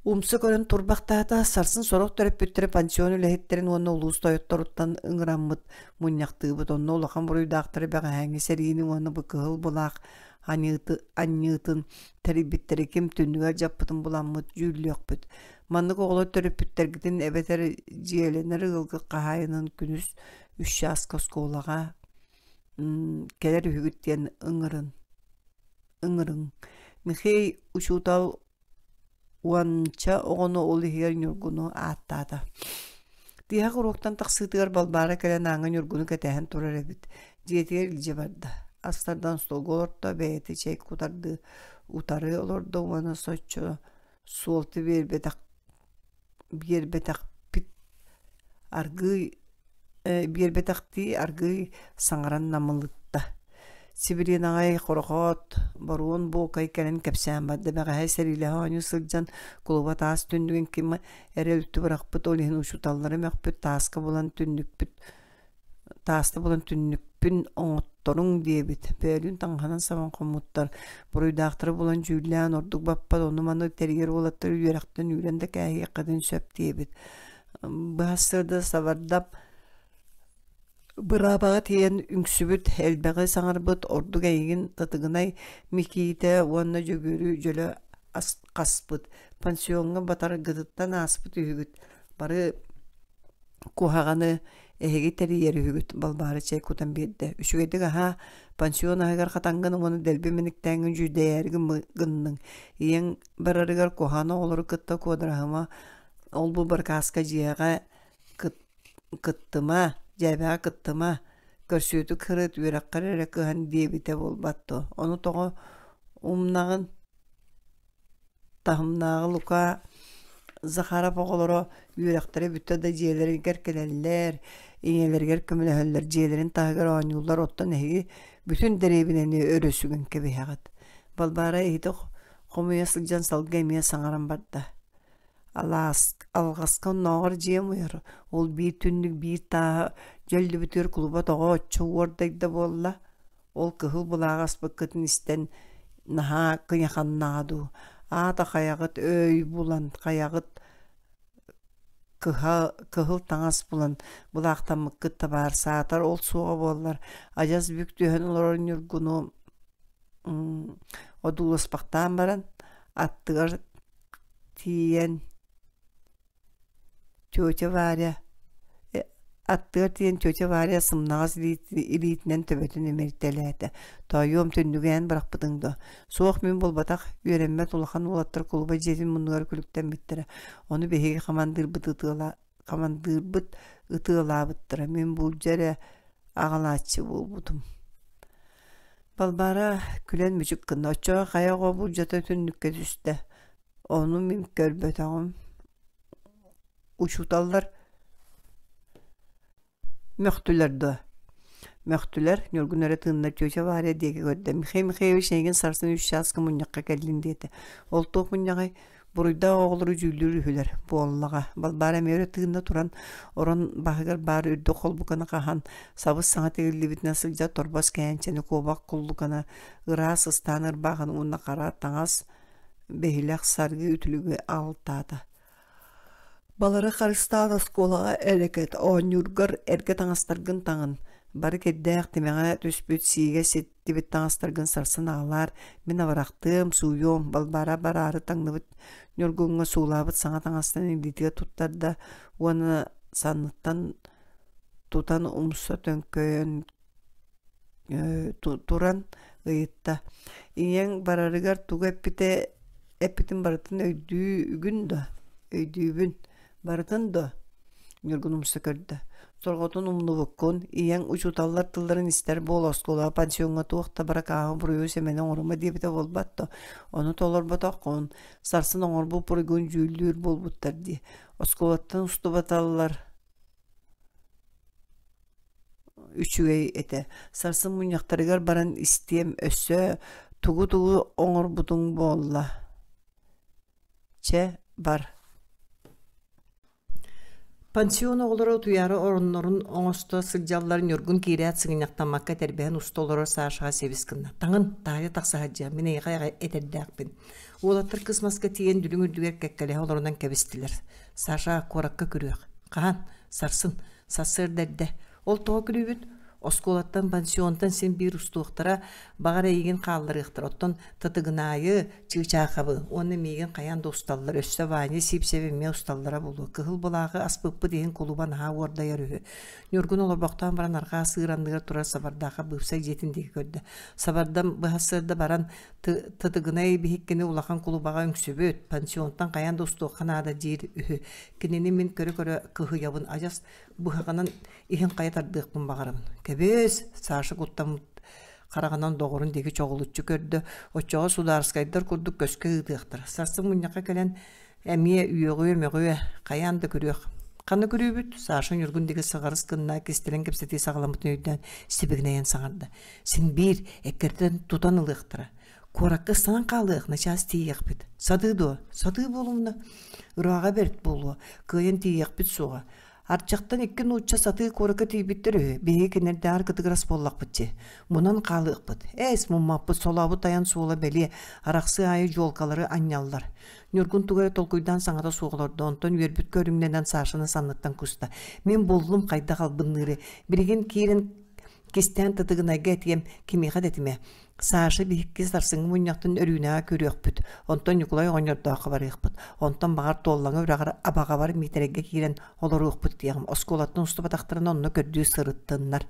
Умса көрөн турбахтаата, сарсын сорох төрөппүттэрэ пансион үлэһиттэрин уонна улуус тойотторуттан ыҥыраммыт мунньахтыыбыт. Онно улахан буруйдаахтары бэҕэһээҥҥи сэриини уонна бу кыһыл былаах анньыытын тэрийбиттэри ким түннүгэр дьаппытын буламмыт дьүүллүөхпүт. Маннык оҕолор төрөппүттэргитин эбэтэр дьиэлэнэр ыалга хаһаайынын күнүс үс чааска оскуолаҕа кэлэр үһүгүт диэн ыҥырын. Ыҥырыҥ. Михей учуутал Уонча оҕону ол иһигэр Ньургуну ааттаата. Тиһэх уруоктан тахсыытыгар Балбаара кэлэн ааҥҥа Ньургуну кэтэһэн турар эбит. Дьиэтигэр илдьэ барда. Ас тардан остуолга олорто, бэйэтэ чэй кутардыы утары олордо уонна соччо суолта биэрбэтэх биэрбэтэхпит аргыый биэрбэтэхтии аргыый саҥаран намылытта. Сибилин аҕай хорохоот, боруон буокай кэлэн кэпсээн барда. Бэҕэһээ сэриилэһэ оонньуу сылдьан кулуба таас түннүгүн ким эрэ үлтү бырахпыт, ол иһин учууталлара мөхпүт, тааска булан түннүкпүт тааста булан түннүкпүн оҥотторуҥ диэбит. Бөөлүүн таҥаһынан сабан хоммуттар. Буруйдаахтары булан дьүүллээн ордук баппат, ону-маны тэрийэр уолаттары үөрэхтэн үүрэн да кээһиэххитин сөп диэбит. Быһассыарда сабардап быраабаҕа тиийэн үҥсүбүт, элбэҕи саҥарбыт, ордук эйигин Татыгынай Микиитэ уонна Дьөгүөрү дьөлө хаспыт, пансиоҥҥа батаргытыттан ааспыт үһүгүт. Бары куһаҕаны эһиги тэрийэр үһүгүт, Балбаара чэй кутан биэрдэ. Үчүгэйдик аһаа, пансион аһыгар хатаҥҥын уонна дэлби мэниктээҥҥин дьүүдэйээри гынныҥ. Ийэҥ барарыгар куһаҕан оҕолору кытта куодараһыма Ол-бу баркааска дьиэҕэ кыттыма, дьээбэҕэ кыттыма, көрсүөтүк сырыт, үөрэххэр эрэ кыһан диэбитэ буолбат дуо? Ону тоҕо умнаҕын? Таһымнааҕы Лука Захаров оҕолоро үөрэхтэрэ бүттэ да дьиэлэригэр кэлэллэр, ийэлэригэр көмөлөһөллөр, дьиэлэрин таһыгар оонньууллар, оттон эһиги бүтүн дэриэбинэни өрө сүгэн кэбиһэҕит. Балбаара иһити хомуйа сылдьан салгыы эмиэ саҥаран барда. Алаас алҕаска оннооҕор дьиэм уйар, ол биир түннүк биир тааһа дьөллүбүтүгэр кулуба тоҕо оччо уордайда буолла, ол кыһыл былааҕы аспыккытын истэн наһаа кыйаханнаҕа дуу, аата хайаҕыт өй булан, хайаҕыт кыһа кыһыл таҥас булан былаахтаммыккыт да баар, саатар ол суоҕа буоллар, адьас бүк түһэн олорор Ньургуну одууласпахтаан баран аттыгар тиийэн тетя Варя. Аттыгар тиийэн тетя Варя сымнаҕас илиитинэн төбөтүн имэритэлээтэ. Тоойуом түннүгээн бырахпытыҥ дуо? Суох мин буолбатах, үөрэммэт улахан уолаттар кулуба дьиэтин муннугар күлүктэммиттэрэ. Ону биһиги хамандыырбыт ытыала хамандыырбыт ытыалаабыттара. Мин буулдьа эрэ аҕалааччы буолбутум. Балбаара күлэн мүчүк гынна. Оччоҕо хайа оҕо буулдьата түннүккэ түстэ. Ону мин көрбөтөҕүм. Учууталлар мөхтүлэр дуо? Мөхтүлэр, Ньургун эрэ тыынна тетя Варя диэки көрдө. Михаил Михайлович эйигин сарсын үс чааска мунньахха кэллин диэтэ. Ол туох мунньаҕай? Буруйдаах оҕолору дьүүллүүр үһүлэр. Буоллаҕа. Балбаара эмиэ өрө тыынна туран, орон баһыгар баар үрдүк холбуканы хаһан, сабыс-саҥа тигиллибитинэн сылдьар торбос кээнчэни, куобах куллуканы, ыраас ыстаан ырбаахыны уонна хара таҥас биһилэх саргы үтүлүгү аҕалтаата. Балары харыстаан оскуолаҕа элэкэт, оонньуургар эргэ таҥастаргын таҥын, бары кирдээх тимэҕэ түспүт сиигэ ситтибит таҥастаргын сарсын аҕалаар, мин абырахтыам, сууйуом, Балбаара бараары таҥныбыт Ньургуҥҥа суулаабыт саҥа таҥастарын илиитигэр туттарда уонна санныттан тутан умса төҥкөйөн туран ыйытта: «Ийэҥ барарыгар тугу эппитэ эппитин барытын өйдүүгүн дуо?» «Өйдүүбүн. Барытын дуо?» Ньургун умса көрдө. «Сорҕотун умнубуккун. Ийэҥ учууталлар тылларын истэр буол, оскуолаҕа пансиоҥҥа туох да баракааһы буруйу сэмэни оҥорума диэбитэ буолбат дуо? Ону толорботоххун. Сарсын оҥорбут буруйгун дьүүллүүр буолбуттар дии. Оскуолаттан устубаталлар үчүгэй этэ. Сарсын мунньахтарыгар баран истиэм, өссө тугу-тугу оҥорбутуҥ буолла? Чэ, бар. Пансион оҕолоро утуйаары ороннорун оҥосто сылдьаллар Ньургун киирээт сыгынньахтаммакка этэрбэһин уста олорор Сашаҕа сибис гынна. Таҥын, таайа тахса сылдьыам, мин эйиэхэ этэрдээхпин. Уолаттар кыс маска тиийэн дүлүҥ үрдүгэр кэккэлэһэ олорунан кэбистилэр. Саша куоракка күрүөх. Хаһан? Сарсын. Сарсыарда эрдэ. Ол тоҕо күлүүбүт? Оскуолаттан, пансионтан син биир устуохтара, баҕар эйигин хаалларыахтара. Оттон Татыгынаайы, Чыычаахабы уонна миигин хайаан да усталлар. Өссө Ваня Сиипсэби эмиэ усталлара буолуо. Кыһыл былааҕы аспыппыт иһин кулуба наһаа уордайар үһү. Ньургун олорбохтоон баран арҕаа сыыр анныгар турар Сабардаахха быыпсай дьиэтин диэки көрдө. Сабардам быһа баран Тытыгынай биһиккини улахан кулубаҕа үҥсүбүт, пансионтан хайаан да устуохха наада диир үһү. Кинини мин көрө-көрө кыһыйабын, адьас быһаҕынан иһин хайа тардыахпын баҕарабын. Кэбис, Саша куттаммыт хараҕынан доҕорун диэки чоҕулуччу көрдө, оччоҕо судаарыскайдар курдук көскө ыытыахтара. Сарсын мунньахха кэлэн эмиэ үөҕүө-мөҕүө, хайаан да күрүөх. Ханна күрүүбүт? Саша Ньургун диэки сыҕарыс гынна, кистэлэҥ кэпсэтии саҕаламмытын өйдөөн сибигинэйэн саҥарда. Син биир эккирэтэн тутан ылыахтара. Куоракка ыстанан хаалыах, начаас тиийиэхпит. Сатыы дуо? Сатыы буолумна. Ырааҕа бэрт буолуо, кыайан тиийиэхпит суоҕа. Арчахтан икки нуучча сатыы куоракка тиийбиттэр үһү. Биһиги кинилэрдээҕэр кытыгырас буоллахпыт дии. Мунан хаалыахпыт. Ээс, муммаппыт, солообут айан суола бэлиэ, арахсыы аайы дьуолкалары анньаллар. Ньургун тугу эрэ толкуйдаан саҥата суох олордо, онтон үөрбүт көрүҥнэнэн Сашаны санныттан куста. Мин буллум хайдах албынныыры. Билигин киирэн Кистээн Тытыгынайга этиэм, кимиэхэ да этимэ. Саша биһикки сарсыҥҥы мунньахтан Өрүүнэҕэ күрүөхпүт, онтон Ньукулай оҕонньордооххо барыахпыт, онтон баҕар Туоллаҥа үрэҕэр абаҕабар Миитэрэйгэ киирэн олоруохпут диэҕим, оскуолаттан устубатахтарына онно көрдүү сырыттыннар.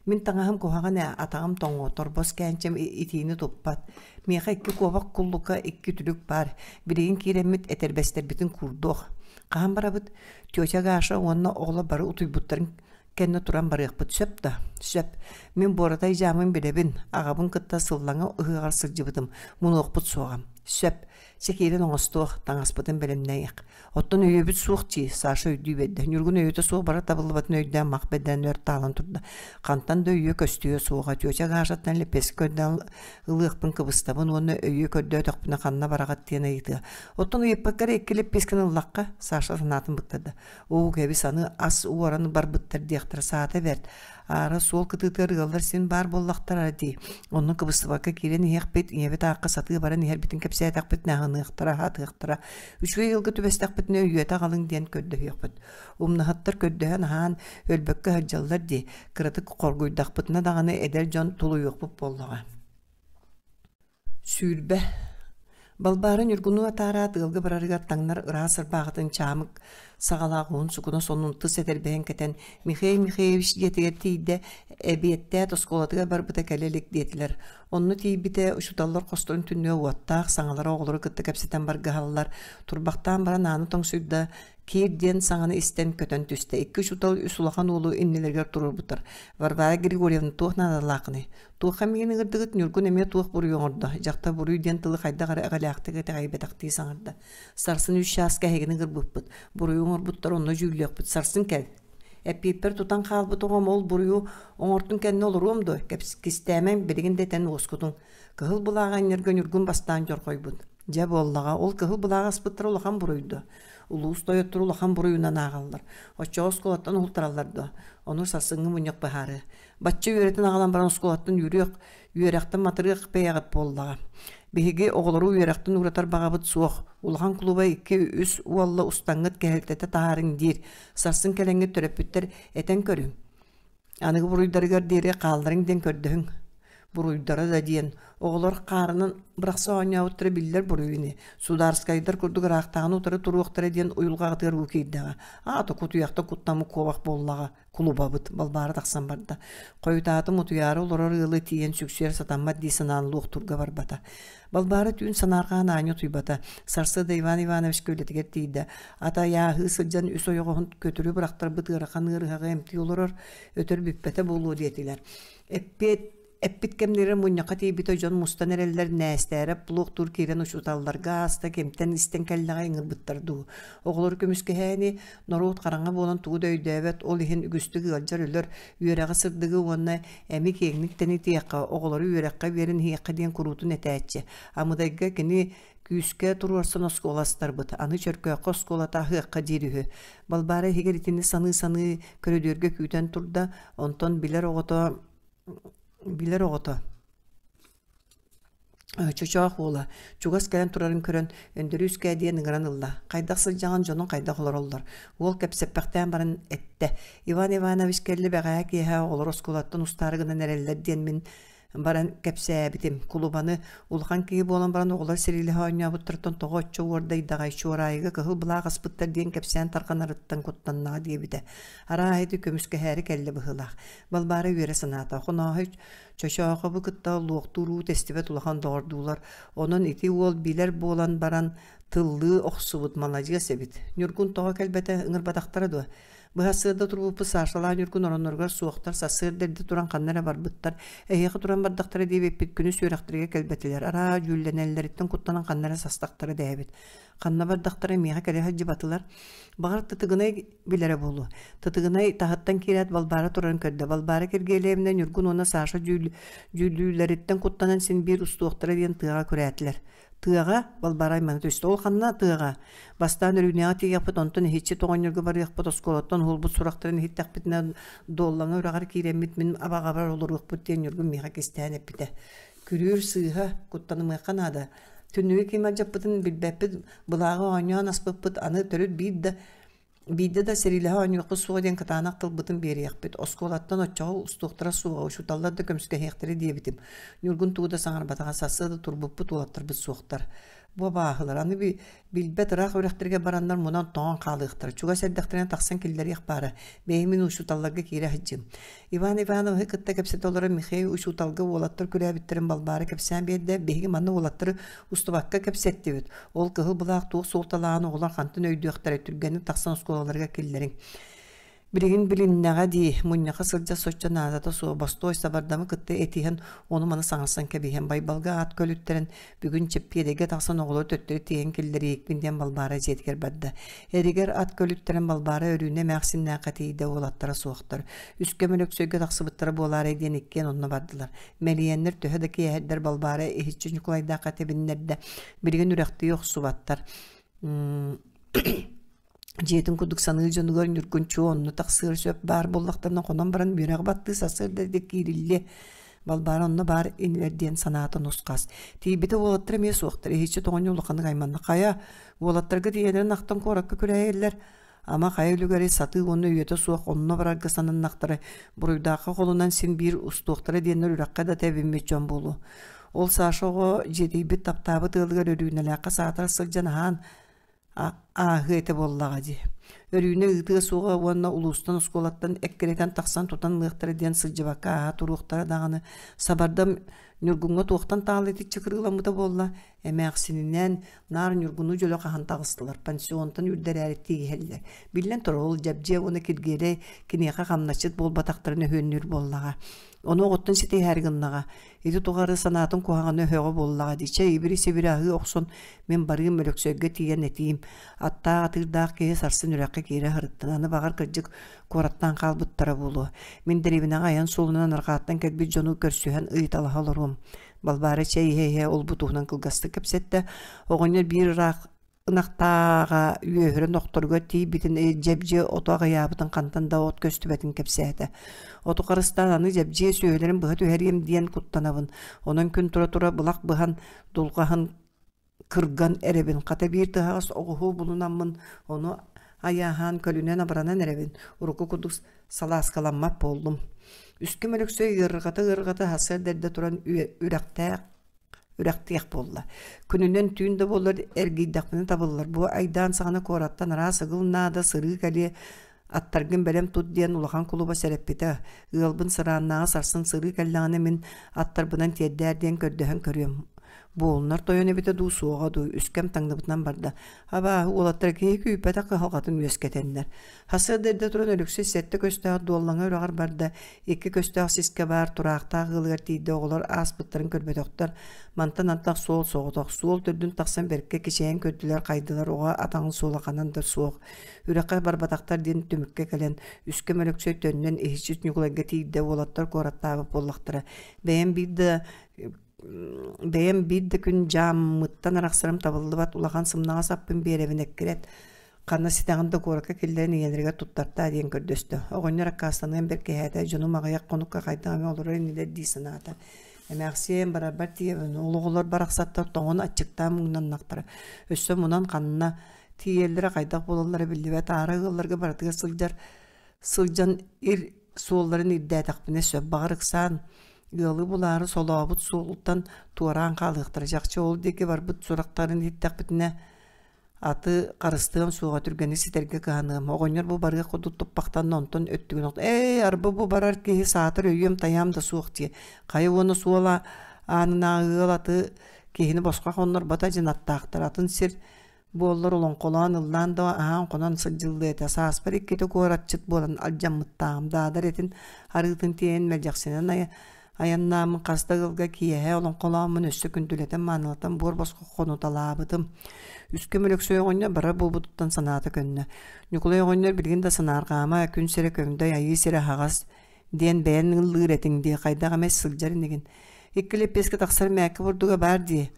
Мин таҥаһым куһаҕан ээ, атаҕым тоҥуо, торбос кээнчэм итиини туппат. Миэхэ икки куобах куллука, икки үтүлүк баар. Билигин киирэммит этэрбэстэрбитин куурдуох. Хаһан барабыт? Тетя Гаша уонна оҕолор бары утуйбуттарын кэннэ туран барыахпыт сөп да? Сөп. Мин буоратай дьаамын билэбин, аҕабын кытта сыллаҥа ыһыаҕар сылдьыбытым, мунуохпут суоҕа. Сөп. Чэ киирэн оҥостуох, таҥаспытын бэлэмнэйиэх. Оттон өйүөбүт суох дии, Саша өйдүү биэрдэ. Ньургун өйүөтэ суох бара табыллыбатын өйдөөн мах бэдээн өр таалан турда. Хантан да өйүө көстүө суоҕа. Тетя Гашаттан лэппиэскэ көрдөөн ылыахпын кыбыстабын уонна өйүө көрдөөтөхпүнэ ханна бараҕыт диэн ыйытыа. Оттон ыйыппакка эрэ икки лэппиэскэни ыллахха, Саша санаатын быктарда. Оо, кэбис, аны ас уоран барбыттар диэхтэрэ саата бэрт. Аара суол кытыытыгар ыаллар син баар буоллахтара дии. Онно кыбыстыбакка киирэн иһиэхпит, ийэбит аахха сатыы баран иһэрбитин кэпсээтэхпитинэ аһыныахтара, аһатыахтара. Үчүгэй ыалга түбэстэхпитинэ өйүөтэ аҕалыҥ диэн көрдөһүөхпүт. Умнаһыттар көрдөһөн аһаан өлбөккө сылдьаллар дии. Кыратык хоргуйдахпытына даҕаны эдэр дьон тулуйуохпут буоллаҕа. 20. Балбаара Ньургуну атаараат ыалга барарыгар таҥнар ыраас ырбааҕытын чаамык саҕалаах уһун сукуна сонун тыс этэрбэһин кэтэн Михаил Михайлович дьиэтигэр тиийдэ, эбиэттээт оскуолатыгар барбыта кэлэ илик диэтилэр. Онно тиийбитэ учууталлар хосторун түннүгэ уоттаах, саҥалара оҕолору кытта кэпсэтэн баргаһаллар. Турбахтаан баран ааны тоҥсуйда, Киир диэн саҥаны истэн көтөн түстэ. Икки учуутал үс улахан уолу иннилэригэр туруорбуттар. Варвара Григорьевна туох наадалаахыный? Туохха миигин ыҥырдыгыт, Ньургун эмиэ туох буруйу оҥордо? Дьахтар буруй диэн тылы хайдах эрэ эҕэлээхтик итэҕэйбэтэхтии саҥарда. Сарсын үс чааска эһигини ыҥырбыппыт. Буруйу оҥорбуттар онно дьүүллүөхпүт. Сарсын кэл. Эппиэппэр тутан хаалбыт оҕом ол буруйу оҥортун кэннэ олоруом дуо? Кистээмэҥ, билигин да этэн уоскутуҥ. Кыһыл былааҕы анньарга Ньургун бастаан дьорҕойбут. Дьэ буоллаҕа, ол кыһыл былааҕы аспыттара улахан буруй дуо? Улуус тойотторо улахан буруйунан ааҕаллар. Оччоҕо оскуолаттан уһултараллар дуо? Ону сарсыҥҥы мунньах быһаарыа. Бачча үөрэтэн аҕалан баран оскуолаттан үүрүөх, үөрэхтэн матырыах бэйэҕит буоллаҕа. Биһиги оҕолору үөрэхтэн ууратар баҕабыт суох. Улахан кулуба икки-үс уолла устаҥҥыт кэһэлтэтэ таһаарыҥ диир. Сарсын кэлэҥҥит төрөппүттэр этэн көрүҥ. Аныгы буруйдарыгар диэри хаалларыҥ диэн көрдөһүҥ. Буруйдара да диэн, оҕолор хаарынан бырахса оонньообуттара биллэр буруй ини. Судаарскайдар курдук ыраахтааҕыны утары туруохтара диэн уйулҕаҕытыгар уу киирдэҕэ. Аата кутуйахта куттаммыт куобах буоллаҕа. Кулубабыт Балбаара тахсан барда. Хойутаатым утуйаары олорор ыалы тиийэн сүксүйэр сатаммат дии санаан луохтуурга барбата. Балбаара түүн санаарҕаан аанньа утуйбата. Сарсыарда Иван Ивановичка үлэтигэр тиийдэ. Ата айааһыы сылдьан үс ойоҕоһун көтүрү бырахтарбыт ыарахан ыарыһаҕы эмтии олорор, өтөр бүппэтэ буолуо диэтилэр. Эппиэт Эппит кэмнэригэр мунньахха тиийбитэ дьон мустан эрэллэр Нээстээрэп луохтуур киирэн учууталларга ааста кимтэн истэн кэллэҕэ ыҥырбыттар дуу. Оҕолору көмүскэһээни норуот хараҥа буолан тугу да өйдөөбөт, ол иһин үгүстүк ыалдьар өлөр, үөрэҕи сырдыгы уонна эми киэҥник тэнитиэххэ, оҕолору үөрэххэ биэрэн иһиэххэ диэн куруутун этээччи. Амыдайга кини күүскэ туруорсан оскуола астарбыт, аны Чөркөөххө оскуолата аһыахха диир үһү. Балбаара иһигэр итини саныы-саныы көрүдүөргэ күүтэн турда, онтон билэр оҕото билэр оҕото Чочоох уола чугас кэлэн турарын көрөн, Өндөрүүскээ диэн ыҥыран ылла. Хайдах сылдьаҕын, дьонуҥ хайдах олороллор? Уол кэпсэппэхтээн баран эттэ: Иван Иванович кэллэ бэҕэһээ киэһэ оҕолор оскуолаттан устаары гынан эрэллэр диэн мин баран кэпсээбитим. Кулубаны улахан киһи буолан баран оҕолор сэриилэһэ оонньообуттарыттан тоҕо оччо уордайдаҕай, Чуораайыга кыһыл былаах аспыттар диэн кэпсээн тарҕанарыттан куттаннаҕа диэбитэ. Арааһа ити көмүскэһээри кэллэ быһыылаах. Балбаара үөрэ санаата. Хонооһой Чочоохобу кытта луохтуур уу тэстибэт улахан доҕордуулар. Онон ити уол билэр буолан баран тыллыы охсубут маладьыас эбит. Ньургун тоҕо кэлбэтэ, ыҥырбатахтара дуо? Быһа сарсыарда турбуппут Сашалаах Ньургун оронноругар суохтар, сарсыарда эрдэ туран ханна эрэ барбыттар. Эһиэхэ туран бардахтара диэбиппит, күнүс үөрэхтэригэр кэлбэтилэр. Араа, дьүүллэнэллэриттэн куттанан ханна эрэ састахтара дээбит. Ханна бардахтара миэхэ кэлэ сылдьыбатылар. Баҕар Тытыгынай билэрэ буолуо. Тытыгынай таһыттан киирээт Балбаара турарын көрдө. Балбаара Киргиэлэйэбинэ Ньургун уонна Саша дьүүллүүлэриттэн куттанан син биир устуохтара диэн тыаҕа күрээтилэр. Тыаҕа Балбаара аймана түстэ. Ол ханна тыаҕа? Бастаан Өрүүнэҕэ тиийиэхпит, онтон иһиччи тоҕонньорго барыахпыт, оскуолаттан уһулбут сурахтарын иһиттэхпитинэ Дуоллаҥа үрэҕэр киирэммит мин абаҕабар олоруохпут диэн Ньургун миэхэ кистээн эппитэ. Күрүүр сыыһа, куттанымыахха наада. Түннүгү ким алдьаппытын билбэппит, былааҕы оонньоон аспыппыт, аны төрүт биир да биирдэ да сэриилэһэ оонньуохпут суоҕа диэн кытаанах тылбытын биэриэхпит. Оскуолаттан оччоҕо устуохтара суоҕа, учууталлар да көмүскэһиэхтэрэ диэбитим. Ньургун тугу да саҥарбатаҕа, сарсыарда турбуппут уолаттарбыт суохтар. Бу абааһылар аны билбэт ыраах үрэхтэргэ бараннар мунан тоҥон хаалыахтара, чугас эрдэхтэринэ тахсан киллэриэх баара, бэйэм мин учууталларга киирэ сылдьыым. Иван Ивановиһы кытта кэпсэтэ олорон Михаил учууталга уолаттар күрээбиттэрин Балбаара кэпсээн биэрдэ, биһиги манна уолаттары устубакка кэпсэттибит, ол кыһыл былаах туох суолталааҕын оҕолор хантан өйдүөхтэрэй, түргэнник тахсан оскуолаларыгар киллэриҥ. Билигин билиннэҕэ дии, мунньахха сылдьар соччо наадата суох, бостуой сабардамы кытта этиһэн, ону-маны саҥарсан кэбиһэн, Байбалга аат көлүттэрэн, бүгүн Чэппиэдэйгэ тахсан оҕолору төттөрү тиэйэн киллэриэхпин диэн Балбаара дьиэтигэр барда. Эригэр ат көлүттэрэн Балбаара Өрүүнэ эмээхсиннээххэ тиийдэ, уолаттара суохтар. Үскэ Мөлөксөйгө тахсыбыттара буолаарай диэн иккиэн онно бардылар. Мэлийэннэр төһө да киэһэрдэр Балбаара иһиччи Ньукулайдаахха тэбиннэрдэ, билигин үрэхтии охсубаттар. Дьиэтин курдук саныыр дьонугар Ньургун чуо онно тахсыар сөп баар буоллахтарына хонон баран үөрэҕи баттыы сарсыарда эрдэ киириллиэ. Балбаара онно баар инилэр диэн санаата нус-хас. Тиийбитэ уолаттар эмиэ суохтар, иһиччи тоҕонньу улаханнык айманна. Хайа, уолаттарга тиийэллэрин ахтан куоракка күрээйэллэр. Ама хайа үлүгэри сатыы уонна үйэтэ суох онно барарга сананнахтара, буруйдаахха холунан син биир устуохтара диэннэр үрэххэ да тэбиммит дьон буолуо. Ол Саша оҕо дьиэтийбит таптаабыт ыалыгар Өрүүнэлээххэ саатар сылдьан аһаан ааһыа этэ буоллаҕа дии. Өрүүнэ ыытыа суоҕа уонна улуустан оскуолаттан эккирэтэн тахсан тутан ылыахтара диэн сылдьыбакка ааһа туруохтара даҕаны сабардам Ньургуҥҥа туохтан таалы итиччэ кырыыламмыта буолла эмээхсининээн наар Ньургуну дьөлө хаһан таҕыстылар пансионтан үрдэрээри тииһэллэр биллэн турар ол Дьэбдьиэ уонна Киргиэлэй киниэхэ хамначчыт буолбатахтарын өһүөннүүр буоллаҕа ону оҕоттон ситиһээри гыннаҕа Ити тухары санаатын куһаҕаны өһөҕө буоллаҕа дии. Чэ, ибири-сибири аһыы охсон, мин барыым Өлөксөйгө тиийэн этиим. Аттаах атыырдаах киһи сарсын үрэххэ киирэ сырыттын. Аны баҕар кырдьык куораттаан хаалбыттара буолуо. Мин дэриэбинэҕэ айан суолунан арҕааттан кэлбит дьону көрсүһэн ыйыталаһа олоруом. Балбаара чэй иһэ-иһэ ол-бу туһунан кылгастык кэпсэттэ. Оҕонньор биир ыраах ынахтааҕа үөһүрэн охторугар тиийбитин дьэбдьиэ ото аҕыйаабытын хантан да от көстүбэтин кэпсээтэ. Оту харыстаан аны дьэбдьиэ сүөһүлэрин быһа түһэриэм диэн куттанабын. Онон күн тура-тура былах быһан, дулҕаһын кырган эрэбин. Хата биир тыһаҕас оҕуһу булунаммын, ону айааһаан көлүнэн абыранан эрэбин. Урукку курдук салааскаламмат буоллум. Үскүм Өлөксөй ыарырҕата-ыарырҕата сарсыарда эрдэ туран үрэхтээх үрэхтиэх буолла. Күнүнэн түүн да буоллар эргийдэхпинэ табыллар. Бу айдаан саҕана куораттан араас ыгыл наада, сырыы кэлиэ, аттаргын бэлэм тут диэн улахан кулуба сэрэппитэ. Ыалбын сырааннааҕы сарсын сырыы кэллэҕинэ мин аттарбынан тиэрдээр диэн көрдөһөн көрүөм. Буолунар тойон эбитэ дуу, суоҕа дуу, үскэм таҥныбытынан барда. Абааһы уолаттар киһи күүппэтэх кыһалҕатын үөскэтэннэр. Сарсыарда эрдэ туран Өлөксөй сэттэ көстөөх Дуоллаҥа үрэҕэр барда, икки көстөөх сискэ баар тураахтаах ыалыгар тиийдэ оҕолор ааспыттарын көрбөтөхтөр. Мантан антах суол соҕотох, суол төрдүн тахсан бэркэ кичэйэн көрдүлэр, хайдылар оҕо атаҕын суола ханан да суох. Үрэххэ барбатахтар диэн түмүккэ кэлэн, үскэ Өлөксөй төннөн иһиччит Ньукулайга тиийдэ, уолаттар куораттаабыт буоллахтара. Бэйэм биир да бэйэм биир да күн дьааммыттан арахсарым табыллыбат улахан сымнаҕас аппын биэрэбин эккирэт Ханна ситэҕин да куоракка киллэрэн ийэлэригэр туттартаа диэн көрдөстө. Оҕонньор аккаастаныан бэркиһээтэ, дьонум аҕыйах хонукка хайдах эмэ олорор инилэр дии санаата. Эмээхсиэн барарбар тиийэбин, ол оҕолор барахсаттар тоҥон аччыктаан муҥнаннахтара. Өссө мунан ханна тиийэллэрэ хайдах буолаллара биллибэт, аара ыалларга барытыгар сылдьар сылдьан ир суолларын ирдээтэхпинэ сөп, баҕар ыксаан ыалы булаары солообут суолуттан туораан хаалыахтара. Чахчы ол диэки барбыт сурахтарын иһиттэхпитинэ Аты харыстыам суоҕа түргэнник ситэргэ кыһаныам. Оҕонньор бу барыах курдук туппахтанна, онтон өттүгүн ээ, арба бу барар киһи саатар өйүөм-тайаам да суох дии. Хайа уонна суола аанынааҕы ыал аты киһини босхо хоннорбото дьин аттаахтар. Атын сир буоллар олоҥхолоон ыллаан да аһаан хонон сылдьыллыа этэ. Сааспар иккитэ куоратчыт буолан алдьаммыттааҕым. Даадар этин арыытын тиэйэн мэлдьэхсинэн Айаннааммын хас да ыалга киэһэ олоҥхолооммун өссө күндүлэтэн маанылатан буор босхо хонуталаабытым. Үскэм Өлөксөй оҕонньор барар буолбутуттан санаата көннө. Ньукулай оҕонньор билигин да санаарҕаама, күн сирэ көҥдөй, айыы сирэ аһаҕас диэн бэйэн ыллыыр этиҥ дии, хайдах эмэ сылдьар инигин. Икки лэппиэскэ тахсар мээккэ бурдуга баар дии.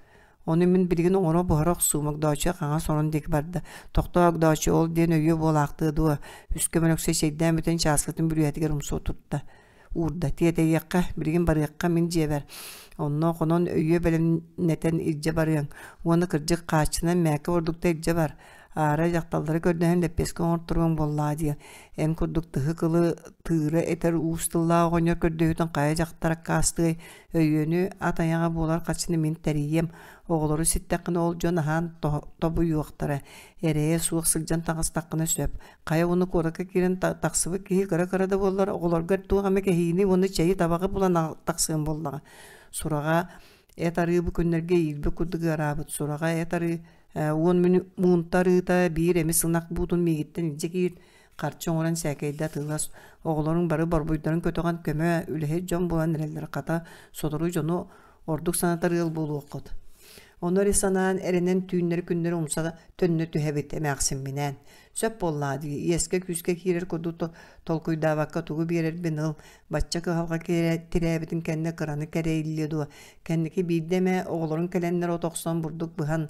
Ону мин билигин оҥоро буһара охсуум, Огдооччу хаҥас орон диэки барда. Тохтоо, Огдооччу, ол диэн өйүө буолаахтыа дуо? Үскэм Өлөксөй чэйдээн бүтэн чааскытын бүрүйэтигэр умса отурда. Уурда тиэтэйиэххэ, билигин барыахха мин дьиэбэр. Онно хонон өйүө бэлэмнэтэн илдьэ барыаҥ. Уонна кырдьык хааччынан мээкэ бурдукта илдьэ бар. Аара дьахталлары көрдөһөн лэппиэскэ оҥорторуоҥ буоллаа диэн. Эн курдук тыһы кылы тыыра этэр уус тыллаах оҕонньор көрдөһүүтүн хайа дьахтар аккаастыай, өйүөнү ат айаҕа буолар харчыны мин тэрийиэм. Оҕолору ситтэххинэ ол дьон аһаан тобуйуохтара. Эрэйэ суох сылдьан таҕыстаххына сөп. Хайа уонна куоракка киирэн тахсыбыт киһи кыра-кыра да буоллар оҕолорго туох эмэ кэһиини уонна чэйи табаҕы булан тахсыан буоллаҕа. Сураҕа эт арыы бу күннэргэ иирбит курдук ыараабыт. Сураҕа эт арыы уон муунта арыыта биир эмис ынах буутун миигиттэн илдьэ киир харчы оҥорон сээкэйдэ атыылас. Оҕолоруҥ бары борбуйдарын көтөҕөн көмө үлэһит дьон буолан эрэллэр. Хата сотору дьону ордук санатар ыал буолуоххут. Ону эрэ санаан эрэнэн түүннэри-күннэри умса төннө түһэбит эмээхсимминээн. Сөп буоллаа дии, иэскэ-күүскэ киирэр курдук толкуйдаабакка тугу биэрэрбин ыл, бачча кыһалҕа тирээбитин кэннэ кыраны кэрэйиллиэ дуо, кэнники биирдэ эмэ оҕолорун кэлэннэр от охсон бурдук быһан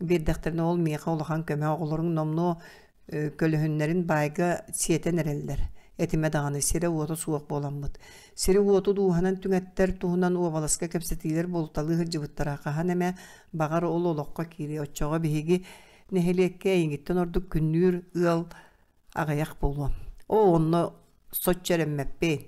биэрдэхтэринэ ол миэхэ улахан көмө, оҕолоруҥ номнуо көлөһүннэрин баайга сиэтэн эрэллэр, этимэ даҕаны сирэ-уота суох буоламмыт. Сири-уоту дууһанан түҥэттэр туһунан уобаласка кэпсэтиилэр буолуталыы сылдьыбыттара хаһан эмэ баҕар ол олоххо киириэ, оччоҕо биһиги нэһилиэккэ эйигиттэн ордук күннүүр ыал аҕыйах буолуо. Оо, онно соччо эрэммэппин.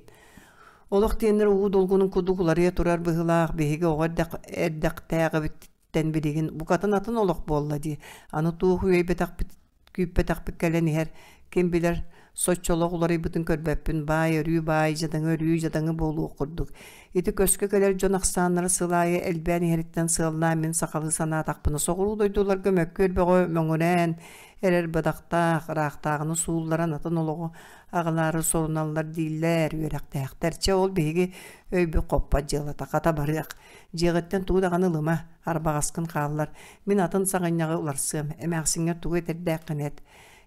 Олох диэннэр уу долгунун курдук уларыйа турар быһыылаах биһиги оҕо эрдэхтээҕибититтэн билигин букатын атын олох буолла дии. Аны туох үөйбэтэхпит күүппэтэхпит кэлэн иһэр. Ким билэр, соччо олох уларыйбытын көрбөппүн, баай өрүү баай, дьадаҥы өрүү дьадаҥы буолуох курдук. Ити көскө кэлэр дьон ахсааннара сыл аайы элбээн иһэриттэн сыаллаан мин сахалыы санаатахпына соҕуруу дойдуларга мөккүөр бөҕө мөҥүрээн эрэр бадахтаах, ыраахтааҕыны суулларан атын олоҕу аҕалаары соруналлар дииллэр үөрэхтээхтэр. Чэ, ол биһиги өйбүт хоппот дьыалата, хата барыах. Дьиэҕиттэн тугу даҕаны ылыма, арбаҕаскын хааллар. Мин атын саҕынньаҕы уларсыам, эмээхсиҥҥэр тугу этэрдээххин эт.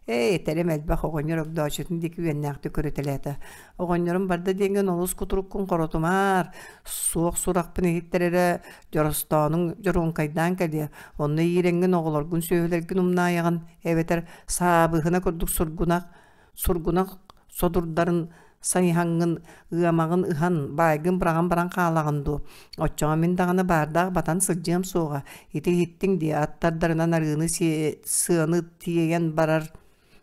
Ээ, этэрим элбэх оҕонньор огдооччутун диэки үөннээхтик көрүтэлээтэ. Оҕонньорум барда диэҥҥин олус кутуруккун хоротумаар, суох сурахпын иһиттэр эрэ дьоростоонуҥ дьоруоҥкайдаан кэлиэ, онно иирэҥҥин оҕолоргун сүөһүлэргин умнаайаҕын, эбэтэр саабыһына курдук сургунах сургунах содурдарын сайыһаҥҥын ыамаҕын ыһан баайгын быраҕан баран хаалаҕын дуу оччоҕо мин даҕаны баардаах батан сылдьыам суоҕа ити иһиттиҥ дии аттардарынан арыыны сыаны тиэйэн барар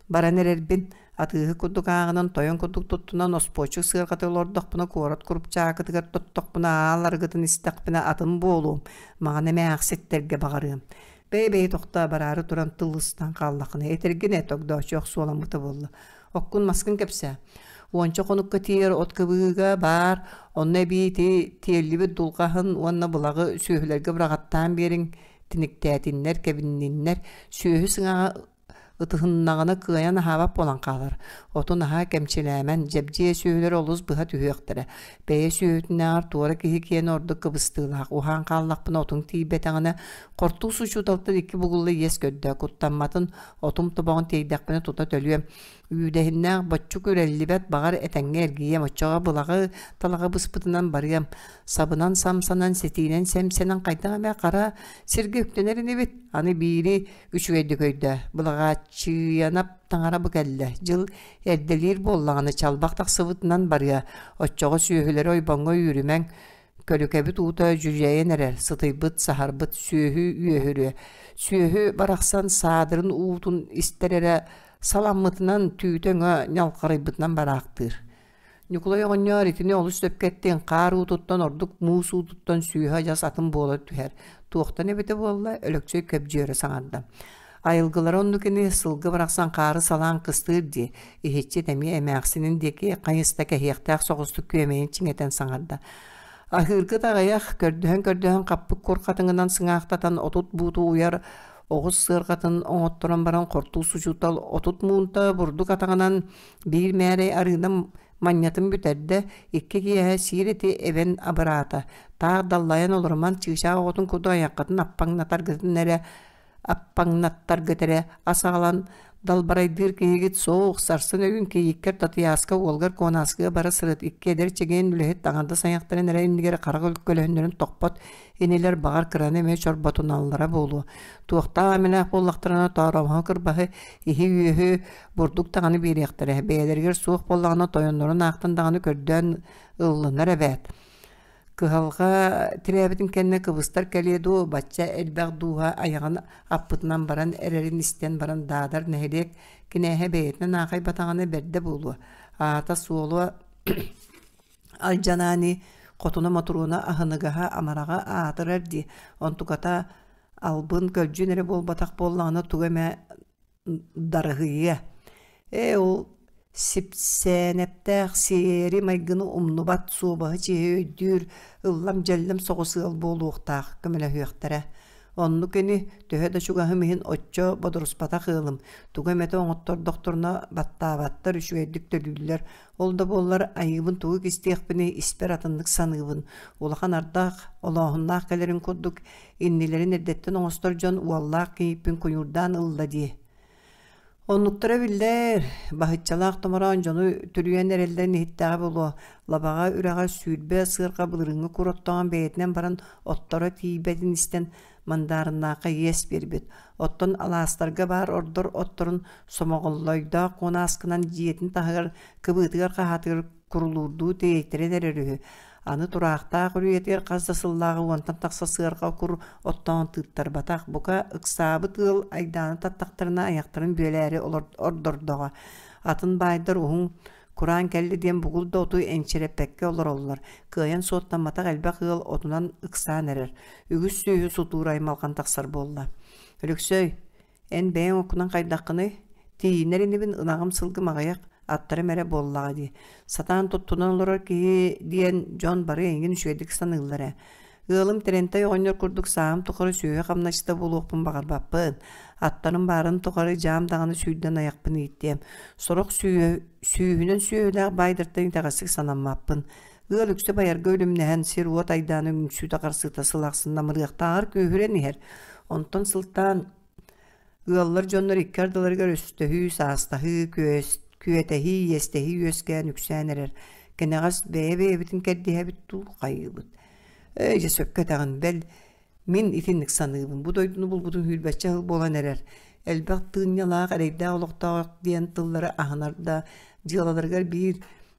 баран эрэрбин атыыһы курдук ааҕынан тойон курдук туттунан оспуочук сыарҕата олордохпуна куорат курупчаакытыгар тоттохпуна аал арыгытын истэхпинэ атын буолуом маҕан эмээхситтэргэ баҕарыам Бэйэ-бэйэ тохтоо бараары туран тыл ыстан хааллаххына этэргин эт огдооччу охсуоламмыта буолла. Оккун маскын кэпсээ. Уонча хонукка тиийэр от кыбыыга баар, онно эбии ити тиэллибит дулҕаһын уонна былаҕы сүөһүлэргэ быраҕаттаан биэриҥ, тиниктээтиннэр, кэбинниннэр, сүөһү сыҥаҕа ытыһыннаҕына кыайан аһаабат буолан хаалар. Оту наһаа кэмчилээмэн, дьэбдьиэ сүөһүлэр олус быһа түһүөхтэрэ. Бэйэ сүөһүтүнээҕэр туора киһи киэнэ ордук кыбыстыылаах. Уһаан хааллахпына отуҥ тиийбэтэҕинэ, хортуус учууталтан икки бугулла иэс көрдөө, куттамматын, отум тобоҕун тиэйдэхпинэ тута төлүөм. Үүдэһиннээх боччук үрэллибэт, баҕар этэҥҥэ эргийиэм, оччоҕо былаҕы талаҕы быспытынан барыам. Сабынан самсанан, ситиинэн сэмсэнэн хайдах эмэ хара сиргэ үктэнэр инибит. Аны биири Үчүгэйдик өйдөө, Былаҕааччыйанап таҥара бу кэллэ, дьыл эрдэлиир буоллаҕына чалбах тахсыбытынан барыа, оччоҕо сүөһүлэри ойбоҥҥо үүрүмэҥ, көлүкэбит уута дьүдьэйэн эрэр, сытыйбыт, саһарбыт сүөһү үөһүрүө. Сүөһү барахсан саадырын уутун истэр эрэ саламмытынан, түүтэ өҥө ньалҕарыйбытынан бараахтыыр. Ньукулай оҕонньоор итини олус сөпкө эттиҥ, хаар уутуттан ордук муус уутуттан сүүһэ адьас атын буола түһэр. Туохтан эбитэ буолла, Өлөксөй көбдьүөрэ саҥарда. Айылгылара оннук ини, сылгы барахсан хаары салаан кыстыыр дии, иһиччит эмиэ эмээхсинин диэки хайыста кэһиэхтээх соҕустук күөмэйин чиҥэтэн саҥарда. Аһыыргыт аҕыйах, көрдөһөн-көрдөһөн хаппыт кур хатыҥынан сыҥаахтатан 30 бууту уйар оҕус сыарҕатын оҥотторон баран хортуус учуутал 30 муунта бурдук атаҕынан Биир мээрэй арыынан манньатын бүтэрдэ, икки киэһэ сиир эти эбэн абыраата. Таах даллайан олоруман чыычаах оҕотун курдук айаххытын аппаҥнатаргытын эрэ аппаҥнаттаргыт эрэ ас аҕалан далбарайдыыр киһигит суох, сарсын өйүн кийииккэр Татыйааска уолгар Куонааскыга бара сырыт, икки эдэр чэгиэн үлэһит аҥардас айахтарын эрэ иннигэр харах көлөһүннэрин тохпот инилэр баҕар кыраны эмиэ чорботуналлара буолуо. Туохтаах эмэлээх буоллахтарына тооромоһо кырбаһы, иһи-үөһү бурдук даҕаны биэриэхтэрэ, бэйэлэригэр суох буоллаҕына тойоннорун аахтан даҕаны көрдөөн ыллынар эбээт. Кыһалҕа тирээбитин кэннэ кыбыстар кэлиэ дуо, бачча элбэх дууһа айаҕын аппытынан баран эрэрин истэн баран Даадар нэһилиэк кинээһэ бэйэтинэн аахайбатаҕына бэрдэ буолуо. Аата-суола алдьанаани хотуна Мотуруона аһыныгаһа амараҕа аатырар дии, онтуката албын көлдьүн эрэ буолбатах буоллаҕына тугу эмэ дарыһыйыа. Ээ ол сипсээнэптээх сиэри-майгыны умнубат, суобаһы чиэһи өйдүүр, ыллам-дьэллэм соҕус ыал буолуохтаах көмөлөһүөхтэрэ. Оннук ини, төһө да чугаһым иһин оччо бодоруспатах ыалым, тугу эмэтэ оҥоттордохторуна баттаабаттар, үчүгэйдик төлүүллэр. Ол да буоллар айыыбын тугу кистиэхпиний, испэр атыннык саныыбын. Улахан ардах, олооһуннаах кэлэрин курдук Иннилэрин эрдэттэн оҥостор дьон уоллаах кийииппин куйуурдаан ылла дии. Оннуктара биллэр, баһыччалаах томороон дьону түрүйэн эрэллэрин иһиттэҕэ буолуо, лабаҕа үрэҕэр 20 сыарҕа былырыыҥҥы кур оттоон бэйэтинэн баран отторо тиийбэтин истэн Мандаарыннаахха иэс биэрбит. Оттон алаастарга баар ордор отторун Сомоҕоллойдоох куонааскынан дьиэтин таһыгар кыбыытыгар-хаһаатыгар курулуурдуу тиэйтэрэн эрэр үһү. Аны тураахтаах үрүйэтигэр хас да сыллааҕы уонтан тахса сыарҕа кур оттоон тыыттарбатах, бука, ыксаабыт ыал айдааны таттахтарына айахтарын бүөлээри ордордоҕо. Атын баайдар уһун Кураан кэллэ диэн бугул да оту энчирэппэккэ олороллор. Кыайан суоттамматах элбэх ыал отунан ыксаан эрэр. Үгүс сүөһү сутуур аймалҕан тахсар буолла. Өлөксөй, Эн бэйэҥ оккунан хайдаххыный? Тиийинэр инибин ынаҕым сылгым аҕыйах, аттарым эрэ буоллаҕа дии. Сатаан туттунан олорор киһи диэн дьон бары эйигин үчүгэйдик саныыллар ээ. Ыалым Тэрэнтэй оҕонньор курдук сааһым тухары сүөһү хамначчыта буолуохпун баҕарбаппын. Аттарым баарын тухары дьаам даҕаны сүүрдэн айахпын ииттиэм. Сорох сүүһүнэн сүөһүлээх баайдартан итэҕэстик санаммаппын. Ыал үксэ байарга үлүмнэһэн, сир-уот айдаана үҥсүүтэ-харсыыта сыл ахсын намырыахтааҕар күүһүрэн иһэр. Онтон сылтаан ыаллар дьоннор икки ардыларыгар өстөһүү, саастаһыы, күөтэһии, иэстэһии үөскээн үксээн эрэр. Кэнэҕэс бэйэ-бэйэбитин кэрдиһэбит дуу, хайыыбыт. Ээ, дьэ сөпкө этэҕин, бэл, Мин итинник саныыбын. Бу дойдуну булбутун сүүрбэччэ сыл буолан эрэр. Элбэх тыынньалаах, эрэйдээх олохтоох диэн тыллары аһынар да, дьыалаларыгар биир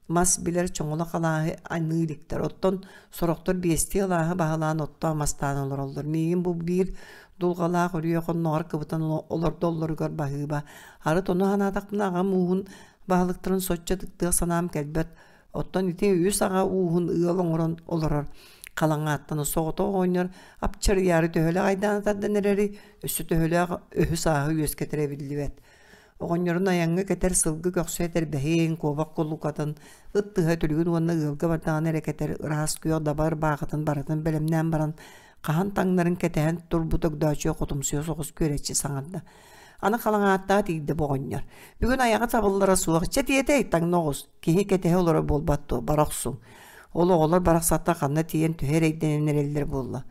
мас билэр чоҥолох алааһы аныы иликтэр. Оттон сорохтор биэстии алааһы баһылаан оттоон мастаан олороллор. Миигин бу биир дулҕалаах үрүйэ хонноҕор кыбытан олордоллоругар баһыыба. Арыт ону санаатахпына аҕам ууһун баһылыктарын соччо ытыктыах санаам кэлбэт. Оттон ити үс аҕа ууһун ыал оҥорон олорор халаҥааттан соҕотох оҕонньор апчарыйаары төһөлөөх айдааны тардан эрэри, өссө төһөлөөх өһү-сааһы үөскэтэрэ биллибэт. Оҕонньорун айаҥҥа кэтэр сылгы көхсө этэрбэһин, куобах кулукатын, ыт тыһа түлүгүн уонна ыалга бардаҕына эрэ кэтэр ыраас күөх даба ырбаахытын барытын бэлэмнээн баран, хаһан таҥнарын кэтэһэн турбут Огдооччуйа хотумсуйа соҕус күөрэччи саҥарда. Аны халаҥааттаах тиийдэ бу оҕонньор. Бүгүн айаҕа табыллара суох, чэ тиэтэй, таҥна оҕус, киһи кэтэһэ олорор буолбат дуо, бара охсуҥ. Ол оҕолор барахсаттар ханна тиийэн төһө эрэйдэнэн эрэллэр буолла.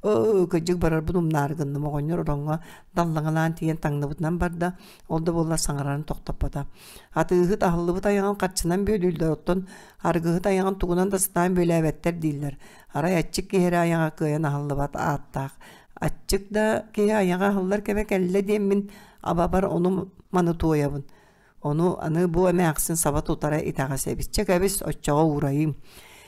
Ыы, кырдьык барарбын умнаары гынным, оҕонньор ороҥҥо даллаҥалаан тиийэн таҥныбытынан барда, ол да буоллар саҥарарын тохтоппото. Атыыһыт аһыллыбыт айаҕын харчынан бүөлүүллэр, оттон арыгыһыт айаҕын тугунан да сатаан бүөлээбэттэр дииллэр. Арай аччык киһи эрэ айаҕа кыайан аһыллыбат ааттаах. Аччык да киһи айаҕа аһыллар кэмэ кэллэ диэммин абабар ону маны туойабын. Ону аны бу эмээхсин саба тутара итэҕэс эбит. Чэ кэбис, оччоҕо уурайыым.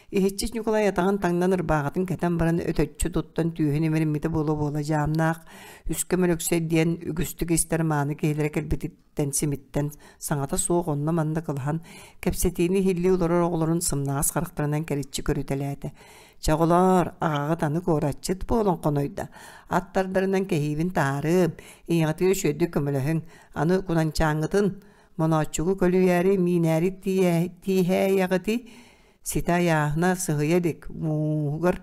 Иһиччит Ньукулай атаҕын таҥнан ырбааҕытын кэтэн баран өтөччү туттан түөһүн имэриммитэ буола-буола дьаамнаах Үскэ Мөлөксөй диэн үгүстүк истэр мааны киһилэрэ кэлбититтэн симиттэн саҥата суох онно-манна кылаһан кэпсэтиини иһиллии олорор оҕолорун сымнаҕас харахтарынан кэриччи көрүтэлээтэ. Чэ оҕолоор, аҕаҕыт аны куоратчыт буолан хонойдо. Аттардарынан кэһиибин таһаарыым, ийэҕитигэр үчүгэйдик көмөлөһүҥ, Аны кунанчааҥҥытын монооччугу көлүйээри миинээри тииһээйэҕитий ситэ айааһына сыһыйа илик мууһугар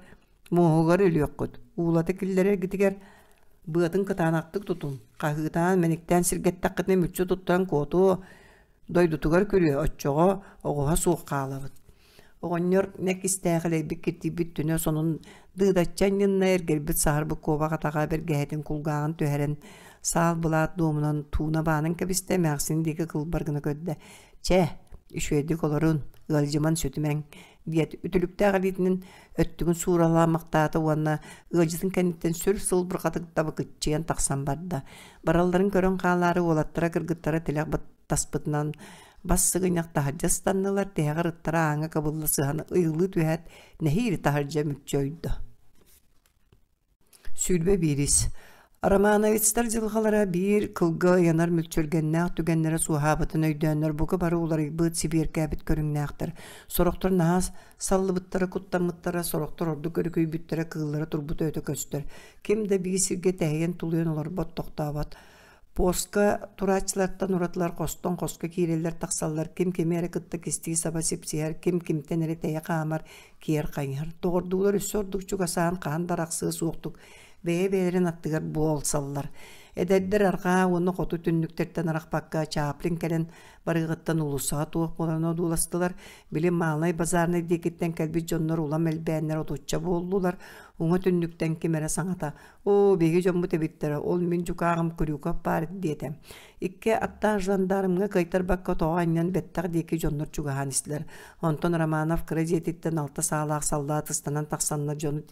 муоһугар өлүөххүт уулата киллэрэргитигэр быатын кытаанахтык тутун хаһыытаан мэниктээн сиргэттэххитинэ мүччү туттан куотуо дойдутугар күрүө оччоҕо оҕуһа суох хаалабыт Оҕонньор нэкистээх элэйбит киртийбит түнэ сонун дыыдаччы анньынна эргэрбит саһарбыт куобах атаҕа бэргэһэтин кулгааҕын түһэрэн саал былаат дуомунан тууна баанан кэбистэ эмээхсин диэки кылбар гына көрдө чэ үчүгэйдик олорун ыалдьыман сүтүмэҥ диэт үтүлүктээх илиитинэн өттүгүн сууралаамахтаата уонна ыалдьытын кэнниттэн сүр сылбырҕатык дабыкыччыйан тахсан барда баралларын көрөн хаалаары уолаттара кыргыттара тилэх таспытынан Бас сыгынньах таһырдьа ыстаннылар, тиһэҕэр ыттара ааҥҥа кыбылла сыһан ыйылыы түһээт, нэһиилэ таһырдьа мүччү ойдо. 21. Романовицтар дьылҕалара биир кылга ыйанар мүлчүргэннээх түгэннэрэ суоһаабытын өйдөөннөр бука бары уларыйбыт, сибиэркээбит көрүҥнээхтэр. Сорохтор наһаа саллыбыттара, куттаммыттара, сорохтор ордук өрүкүйбүттэрэ, кыыллара турбута өтө көстөр. Ким да биир сиргэ тэһийэн тулуйан олорбот, тохтообот. Постка турааччылартан уратылар хостон хоско киирэллэр-тахсаллар, ким кими эрэ кытта кистии-саба сипсиһэр, ким кимтэн эрэ тэйэ хаамар, киэр хайыһар. Доҕордуулар өссө ордук чугасаһан хаһан да арахсыа суохтук бэйэ-бэйэлэрин аттыгар буолсаллар. Эдэрдэр арҕаа уонна хоту түннүктэртэн арахпакка Чаплин кэлэн барыаҕыттан уулуссаҕа туох буоларын одууластылар. Били Малай базарнай диэкиттэн кэлбит дьоннор улам элбээннэр отучча буоллулар. Уҥа түннүктэн ким эрэ саҥата «Оо, биһиги дьоммут эбиттэрэ, ол мин дьукааҕым Крюков баар» диэтэ. Икки аттаах жандармҥа кыайтарбакка тоҕо анньан бэттэх диэки дьоннор чугаһаан истилэр. Онтон Романов кыра дьиэтиттэн алта саалаах саллаат ыстанан тахсаннар дьону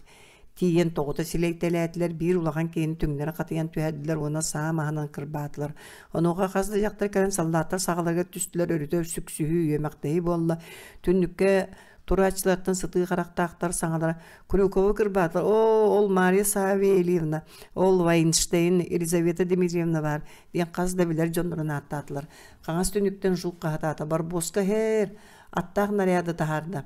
Тиийэн тоҕута силэйтэлээтилэр, биир улахан киһини түҥнэри хатыйан түһэрдилэр уонна саа маһынан кырбаатылар. Онуоха хас да дьахтар кэлэн саллааттар саҕаларыгар түстүлэр, өрүтэ сүксүһүү, үөмэхтэһии буолла. Түннүккэ турааччылартан сытыы харахтаахтар саҥалара «Крюкову кырбаатылар, оо, ол Мария Савельевна, ол Вайнштейн Елизавета Дмитриевна баар» диэн хас да билэр дьоннорун ааттаатылар. Хаҥас түннүктэн Жук хаһытаата, «Барбоска иһэр, аттаах наряды таһаарда.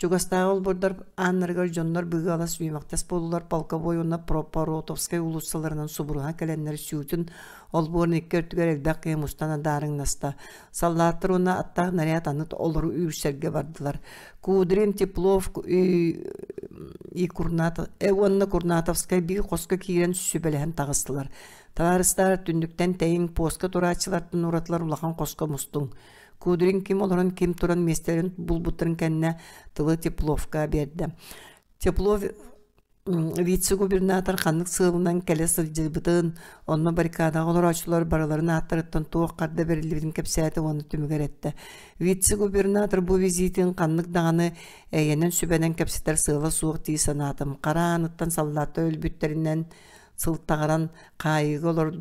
Чугастааҕы олбуордар ааннарыгар дьоннор быгыалас үөмэхтэс буоллулар Полковой уонна Пропоротовскай уулуссаларынан субуруһан кэлэннэр сүүтүн олбуорун икки өртүгэр элбэх киһи мустан адаарыҥнаста. Саллааттар уонна аттаах наряд аны олору үүрсэргэ бардылар. Кудрин, Теплов и Курнатов уонна Курнатовскай биир хоско киирэн сүбэлэһэн таҕыстылар. Табаарыстар түннүктэн тэйиҥ, поска турааччылартан уратылар улахан хоско мустуҥ. Кудрин ким олорон, ким туран миэстэлэрин булбуттарын кэннэ тылы Тепловка биэрдэ. Теплов вице-губернатор ханнык сыалынан кэлэ сылдьыбытын, онно баррикадаҕа олорооччулар барыларын ааттарыттан туох харда бэриллибитин кэпсээтэ уонна түмүгэр эттэ. Вице-губернатор бу визитин ханнык даҕаны эйэнэн сүбэнэн кэпсэтэр сыала суох дии санаатым. Хара ааныттан саллааттар өлбүттэринэн сылтаҕыран хаайыыга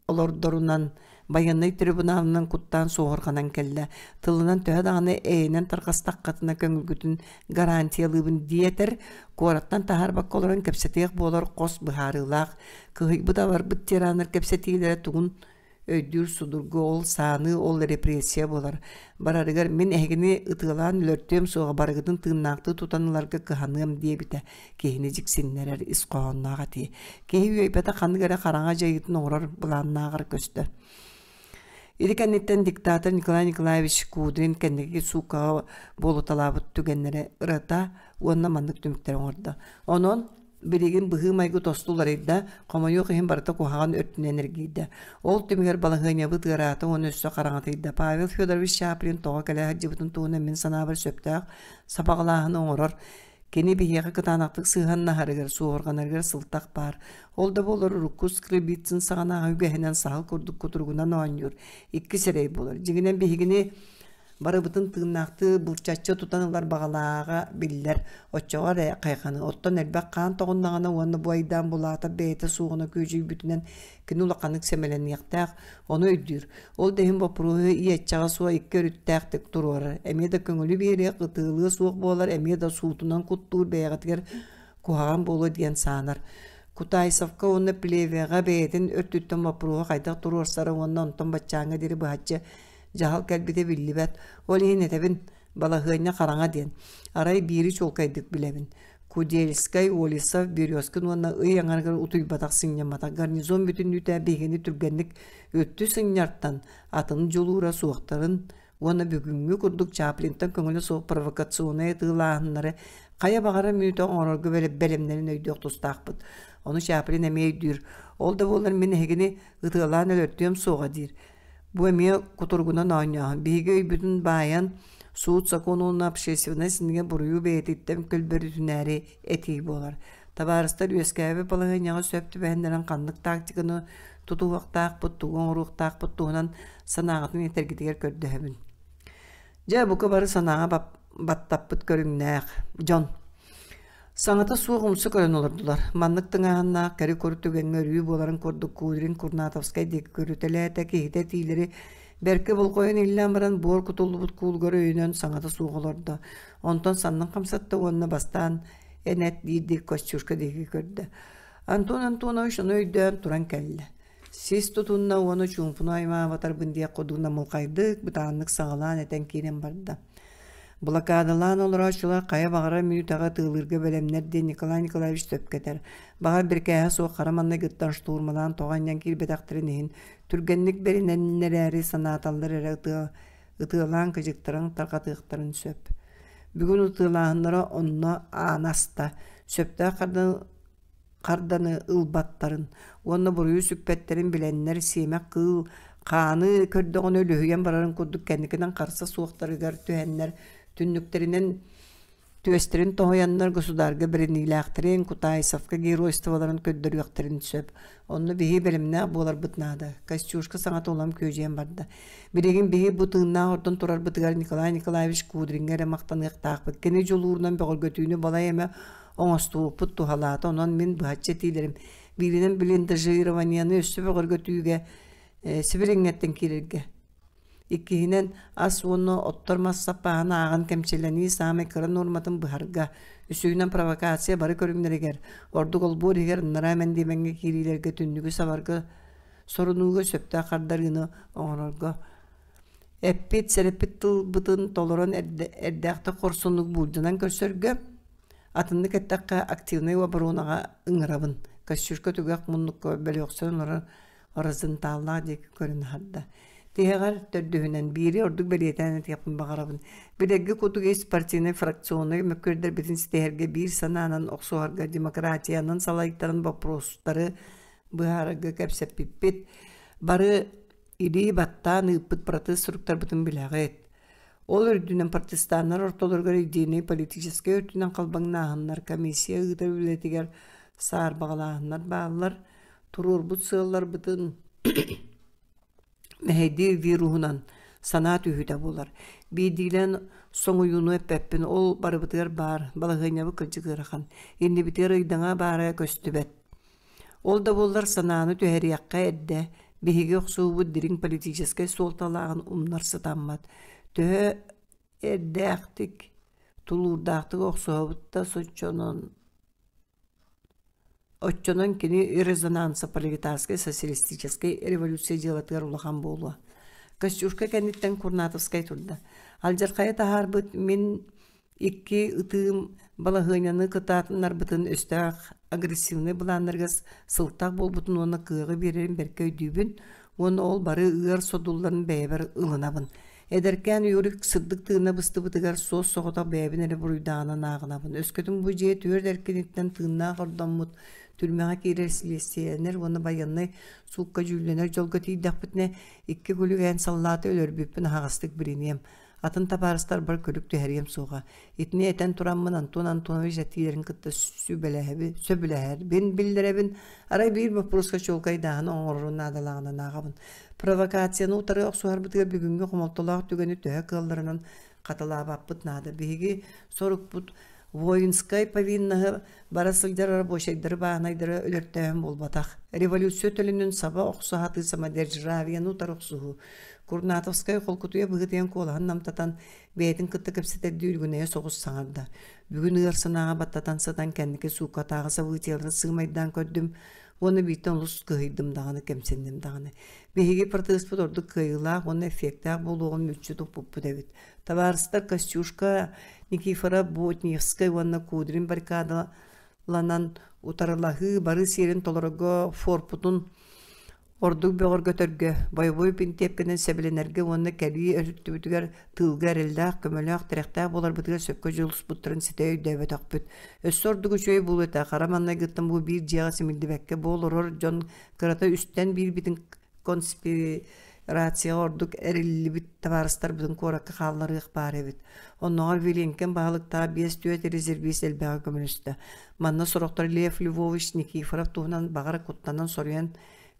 олордорунан, байыаннай трибуналынан куттаан суоһурҕанан кэллэ. Тылынан төһө даҕаны эйэнэн тарҕастаххытына көҥүлгүтүн гарантиялыыбын диэтэр, куораттан таһаарбакка олорон кэпсэтиэх буолар хос быһаарыылаах, кыһыйбыт-абарбыт тираннар кэпсэтиилэрэ тугун өйдүүр судургу ол сааныы ол репрессия буолар. Барарыгар мин эһигини ытыалаан өлөртүөм суоҕа барыгытын тыыннаахтыы тутан ыларга кыһаныам диэбитэ киһини дьиксиннэрэр ис хоһоонноох этии. Киһи үөйбэтэх ханнык эрэ хараҥа дьайыытын оҥорор былааннааҕар көстөр. Ити кэнниттэн диктатор Николай Николаевич Кудрин кэнники сууккаҕа буолуталаабыт түгэннэрэ ырата уонна маннык түмүктэри оҥордо. Онон билигин быһыы-майгы тосту уларыйда, хомойуох иһин барыта куһаҕан өртүнэн эргийдэ. Ол түмүгэр балаһыанньабыт ыараата уонна өссө хараҥатыйда. Павел Федорович Чаплин тоҕо кэлэ сылдьыбытын туһунан мин санаабар сөптөөх сабаҕалааһыны оҥорор. Кини биһиэхэ кытаанахтык сыһыаннаһарыгар, суоһурҕанарыгар сылтах баар. Ол да буоллар урукку Скрыбицын саҕанааҕы үгэһинэн саһыл курдук кутуругунан оонньуур, икки сирэй буолар. Дьиҥинэн биһигини барыбытын тыыннаахтыы былчаччы тутан ылар баҕалааҕа биллэр. Оччоҕо эрэ хайҕаны. Оттон элбэх хаан тоҕуннаҕына уонна бу айдаан Булаатап бэйэтэ суоҕуна күөдьүйбүтүнэн кини улаханнык сэмэлэниэхтээх, ону өйдүүр. Ол да иһин боппуруоһу иэччэҕэ суох икки өрүттээхтик туруорар. Эмиэ да көҥүлү биэриэх, ытыалыа суох буолар, эмиэ да суутунан куттуур бэйэҕитигэр куһаҕан буолуо диэн саанар. Кутайсовка уонна Плевеҕэ бэйэтин өртүттэн боппуруоһу хайдах туруорсара уонна онтон баччааҥҥа диэри быһаччы дьаһал кэлбитэ биллибэт. Ол иһин этэбин, балаһыанньа хараҥа диэн. Арай биири чуолкайдык билэбин. Кудельскай, Олесов, Березкин уонна ый аҥарыгар утуйбатах сынньамматах гарнизон бүтүннүүтэ биһигини түргэнник өттү сынньартан атын дьулуура суохтарын уонна бүгүҥҥү курдук Чаплинтан көҥүлэ суох провокационнай атыылааһыннары хайа баҕарар мүнүүтэ оҥорорго бэлэмнэрин өйдүөх тустаахпыт. Ону Чаплин эмиэ өйдүүр. Ол да буоллар мин эһигини ытыалаан өлөртүөм суоҕа диир. Бу эмиэ кутуругунан оонньооһун. Биһиги өйбүтүн баайан, суут-сокуон уонна общественность иннигэр буруйу бэйэтиттэн көлбөрүтүнээри этии буолар. Табаарыстар үөскээбит балаһыанньаҕа сөп түбэһиннэрэн ханнык тактиканы тутуһуохтаахпыт, тугу оҥоруохтаахпыт туһунан санааҕытын этэргитигэр көрдөһөбүн. Дьэ, бука бары санааҕа баттаппыт көрүҥнээх дьон. Саҥата суох умса көрөн олордулар. Маннык тыҥааһыннаах кэри-куру түгэҥҥэ өрүү буоларын курдук Кудрин Курнатовскай диэки көрүтэлээтэ, киһитэ этиилэри бэркэ болҕойон иллээн баран буор кутуллубут куулугар өйөнөн саҥата суох олордо. Онтон саннын хамсатта уонна бастаан эн эт диирдии Костюшка диэки көрдө. Антон Антонович ону өйдөөн туран кэллэ. Сис тутунна уонна чуумпуну аймаабатарбын диэх курдук намылхайдык, бытааннык саҕалаан этэн киирэн барда. Блокадалаан олорооччулар хайа баҕарар мүнүүтэҕэ тыылыырга бэлэмнэр диэн Николай Николаевич сөпкө этэр. Баҕар бирикээһэ суох хара маннайгыттан штурмалаан тоҕо анньан киирбэтэхтэрин иһин, түргэнник бэринэннэрээри санааталлар эрэ ытыалаан кыдьыктарын тарҕатыахтарын сөп. Бүгүн ытыалааһыннара онно аана аста. Сөптөөх харданы ылбаттарын уонна буруйу сүкпэттэрин билэннэр сиэмэх кыыл хааны көрдөҕүнэ үлүһүйэн барарын курдук кэнникинэн харса суохтарыгар түһэннэр түннүктэринэн түөстэрин тоһуйаннар государга бэриниилээхтэрин Кутайсовка геройстволарын көрдөрүөхтэрин сөп. Онно биһи бэлэмнээх буоларбыт наада. Костюшка саҥата улам күөдьүйэн барда. Билигин биһи бу тыыннаах ордон турарбытыгар Николай Николаевич Кудриҥҥа эрэ махтаныахтаахпыт. Кини дьулуурунан бөҕөргөтүүнү балай эмэ оҥостубуппут туһалаата. Онон мин быһаччы этиилэрим бииринэн блиндажированиены өссө бөҕөргөтүүгэ сибилиҥҥэттэн киирэргэ. Иккиһинэн, ас уонна оттор мас саппааһын ааҕан кэмчилэнии саамай кыра нуорматын быһарга. Үсүһүнэн, провокация бары көрүҥнэригэр, ордук олбуор иһигэр ынараа мэндиэмэҥҥэ киириилэргэ түннүгү сабарга сорунууга сөптөөх хардарыыны оҥорорго. Эппит, сэрэппит тылбытын толорон эрдээхтик хорсуннук буулдьанан көрсөргө, атыннык эттэххэ, активнай оборонаҕа ыҥырабын. Костюшка түгэх муннукка бөлүөхсэн олорон Розенталлаах диэки көрөн аһарда. Тиһэҕэр төрдүһүнэн биири ордук бэлиэтээн этиэхпин баҕарабын. Билэргэ курдук ис партийнай фракционнай мөккүөрдэрбитин ситиһэргэ биир санаанан охсуһарга демократиянан салайтаран боппуруостары быһаарарга кэпсэппиппит. Бары илии баттаан ыыппыт протест суруктарбытын билэҕит. Ол үрдүнэн протестаннар ортолоругар идейнэй политическай өртүнэн халбаҥнааһыннар комиссия ыытар үлэтигэр саарбаҕалааһыннар бааллар. Туруорбут сыалларбытын мэһэйдиир вируһунан санаа түһүүтэ буолар. Биирдиилээн соҥуйууну эппэппин, ол барыбытыгар баар, балаһыанньабыт кырдьык ыарахан. Иннибитигэр ыйдаҥа баара көстүбэт. Ол да буоллар санааны түһэриэххэ эрдэ, биһиги охсуубут дириҥ политическай суолталааҕын умнар сатаммат. Төһө эрдээхтик, тулуурдаахтык охсуһабыт да соччонон Оччонон кини резонанса пролетарскай социалистическай революция дьыалатыгар улахан буолуо. Костюшка кэнниттэн Курнатовскай турда. Алдьархайы таһаарбыт мин икки ытыым балаһыанньаны кытаатыннарбытын өстөөх агрессивнай былааннарга сылтах буолбутун уонна кыаҕы биэрэрин бэркэ өйдүүбүн уонна ол бары ыар содулларын бэйэбэр ылынабын. Эдэркээн Юрик сырдык тыына быстыбытыгар суос-соҕотох бэйэбин эрэ буруйдааҕынан ааҕынабын. Өскөтүн бу дьиэ түөрт эркиниттэн тыыннаах ордоммут түрмэҕэ киирэр силиэстийэлэнэр уонна байыаннай суукка дьүүллэнэр дьолго тиийдэхпитинэ, икки күлүгээн саллааты өлөрбүппүн аһаҕастык билиниэм. Атын табаарыстарбар күлүк түһэриэм суоҕа. Итини этэн тураммын Антон Антонович этиилэрин кытта сүбэлэһэбин, сөбүлэһэрбин биллэрэбин. Арай биир боппуруоска чуолкайдааһын оҥорорун наадалааҕынан ааҕабын. Провокацияны утары охсуһарбытыгар бүгүҥҥү хомолтолоох түгэни төһө кыалларынан хатылаабаппыт наада. Биһиги сорукпут воинскай повинноһы бара сылдьар рабочайдары бааһынайдары өлөртөөһүн буолбатах. Революция төлөнүн саба охсуһатыы самодержавиены утары охсуһуу. Курнатовскай холкутуйа быһыытыйан куолаһын намтатан, бэйэтин кытта кэпсэтэрдии үлгүнэйэ соҕус саҥарда. Бүгүн ыар санааҕа баттатан сытан кэнники сууккатааҕы событиелары сыымайдаан көрдүм уонна бииртэн олус кыһыйдым даҕаны, кэмсинним даҕаны. Биһиги протеспыт ордук кыайыылаах уонна эффектээх буолуоҕун мүччү туппуппут эбит. Табаарыстар Костюшка, Никифоров, Ботневскай уонна Кудрин баррикадаланан утарылаһыы бары сиэрин толорорго форпутун ордук бөҕөргөтөргө, бойобуой бинтиэпкэнэн сэбилэнэргэ уонна кэлии өрүттүбүтүгэр тыылга эрэллээх, көмөлөөх, тирэхтээх буоларбытыгар сөпкө дьулуспуттарын ситэ өйдөөбөтөхпүт. Өссө ордук үчүгэй буолуо этэ, хара маҥнайгыттан бу биир дьиэҕэ симиллибэккэ бу олорор дьон кырата үстэн биирбитин конспирацияҕа ордук эриллибит табаарыстарбытын куоракка хаалларыах баар эбит. Оннооҕор Виленкин баһылыктаах биэс-түөрт резервист элбэҕи көмөлөстө. Манна сорохтор Лев Львович Никифоров туһунан баҕар куттанан соруйан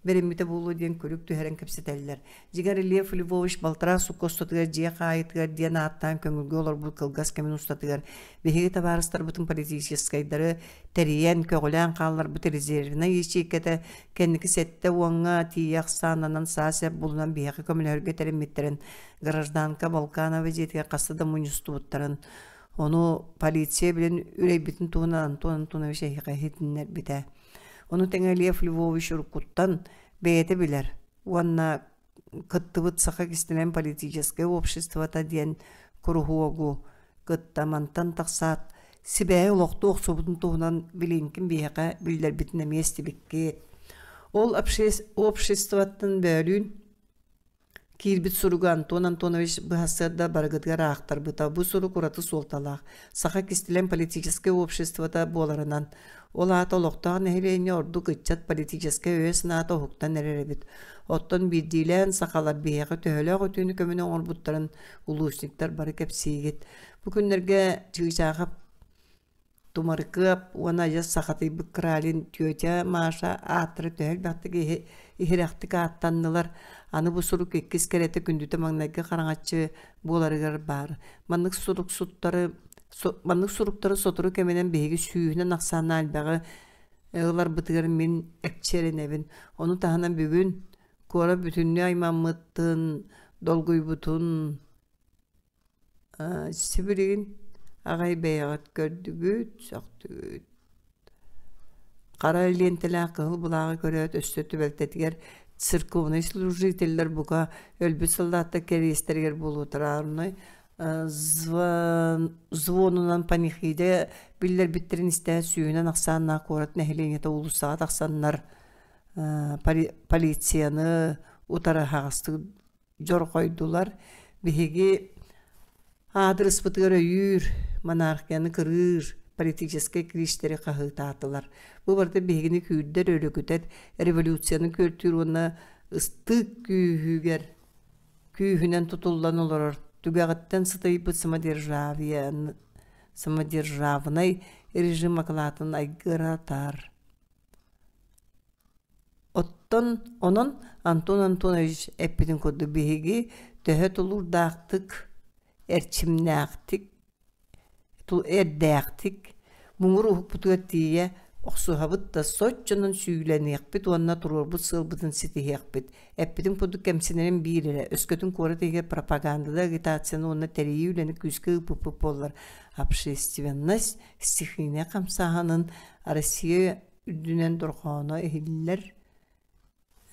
бэриммитэ буолуо диэн күлүк түһэрэн кэпсэтэллэр. Дьиҥэр Лев Львович балтараа сукка устатыгар дьиэ хаайытыгар диэн ааттаан көҥүлгэ олорбут кылгас кэмин устатыгар биһиги табаарыстарбытын политическайдары тэрийэн, көҕүлээн хаалларбыт резервнэй ячейката кэнники 70-ҥа тиийэ ахсааннанан саа-сэп булунан биһиэхэ көмөлөһөргө тэриммиттэрин гражданка Балканова дьиэтигэр хаста да мунньустубуттарын ону полиция билэн үрэйбитин туһунан Антон Антонович эһиэхэ иһитиннэрбитэ. Ону тэҥэ Лев Львович уруккуттан бэйэтэ билэр уонна кыттыбыт Саха кистэлэҥ политическай обществота диэн куруһуогу кытта мантан тахсаат сибээһи олохтуу охсубутун туһунан Билиҥкин биһиэхэ биллэрбитин эмиэ истибиккит. Ол обществоттан бөөлүүн Киирбит суругу Антон Антонович быһасыарда барыгытыгар аахтарбыта. Бу сурук ураты суолталаах. Саха кистэлэҥ политическай обществота буоларынан, ол аата олохтоох нэһилиэнньэ ордук ыччат политическай өйө-санаата уһуктан эрэр эбит. Оттон биирдиилээн сахалар биһиэхэ төһөлөөх үтүөнү-көмөнү оҥорбуттарын улуусниктар бары кэпсиигит. Бу күннэргэ Чыычаахап Тумарыкыап уонна адьас сахатыйбыт Кралин тетя Маша ааттара төһө элбэхтик иһирэхтик ааттаннылар, аны бу сурук иккис кэрэтэ күндүтэ маҥнайгы хараҥаччы буоларыгар баар. Маннык суруксуттары Маннык суруктары сотору кэминэн биһиги сүүһүнэн ахсааннаах элбэҕи ыларбытыгар мин экчи эрэнэбин. Ону таһынан бүгүн куорат бүтүннүү аймаммытын, долгуйбутун сибилигин аҕай бэйэҕит көрдүгүт, сөхтүгүт. Хара лиэнтэлээх кыһыл былааҕы көрөөт өссө түбэлтэтигэр церковнай служителлэр бука өлбүт саллааттар кэриэстэригэр буолуотараарынай звонунан панихида биллэрбиттэрин истээт сүүһүнэн ахсааннаах куорат нэһилиэнньэтэ уулуссаҕа тахсаннар полицияны утары аһаҕастык дьорҕойдулар. Биһиги аадырыспытыгар өйүүр, монархияны кырыыр политическай кличтэри хаһыытаатылар. Бу барыта биһигини күүрдэр, өрүкүтэр, революцияны күөртүүр уонна ыстыык күүһүгэр күүһүнэн тутуллан олорор түгэҕиттэн сытыйбыт самодержавие самодержавнай режим акылаатын айгыратар. Оттон онон Антон Антонович эппитин курдук биһиги төһө тулуурдаахтык, эрчимнээхтик, эрдээхтик муҥур уһукпутугар тиийэ охсуһабыт да соччонон сүүлэниэхпит уонна туруорбут сыалбытын ситиһиэхпит. Эппитин курдук кэмсинэрим биир эрэ, өскөтүн куорат иһигэр пропагандада агитацияны уонна тэрийии үлэни күүскэ ыыппыппыт буоллар, общественность стихийнэй хамсааһынын Россия үрдүнэн дорҕооно иһиллэр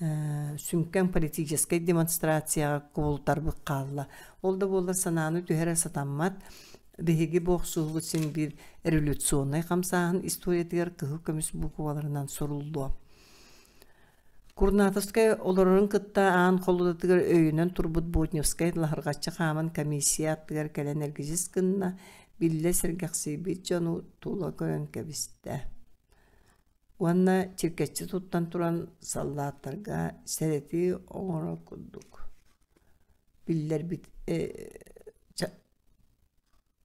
сүҥкэн политическай демонстрацияҕа кубулутарбыт хаалла. Ол да буоллар санааны түһэрэ сатаммат. Биһиги бу охсуһуубут син биир революционнай хамсааһын историятыгар кыһыл көмүс букваларынан суруллуо. Курнатовскай олорорун кытта аан холуодатыгар өйөнөн турбут Ботневскай лаһырҕаччы хааман комиссия аттыгар кэлэн эргичис гынна, биллэ сэргэхсийбит дьону тула көрөн кэбистэ. Уонна чиркэччи туттан туран саллааттарга сэрэтии оҥорор курдук биллэрбит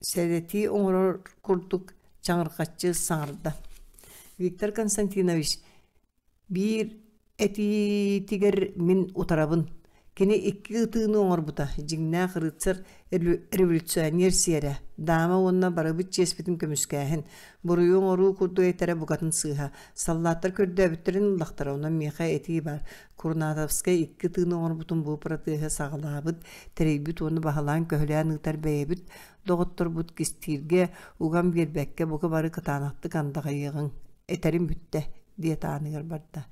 сэрэтии оҥорор курдук чаҥырҕаччы саҥарда. Виктор Константинович биир этиитигэр мин утарабын. Кини икки ытыыны оҥорбута, дьиҥнээх рыцарь революционер сиэрэ, даама уонна барыбыт чиэспитин көмүскээһин, буруйу оҥоруу курдук этэрэ букатын сыыһа. Саллааттар көрдөөбүттэрин ыллахтара, онон миэхэ этии баар. Курнатовскай икки ытыыны оҥорбутун бу протеһы саҕалаабыт, тэрийбит уонна баһылаан-көһүлээн ыытар бэйэбит доҕотторбут кистииргэ уган биэрбэккэ бука бары кытаанахтык андаҕайыаҕыҥ, этэрим бүттэ, диэт ааныгар барда.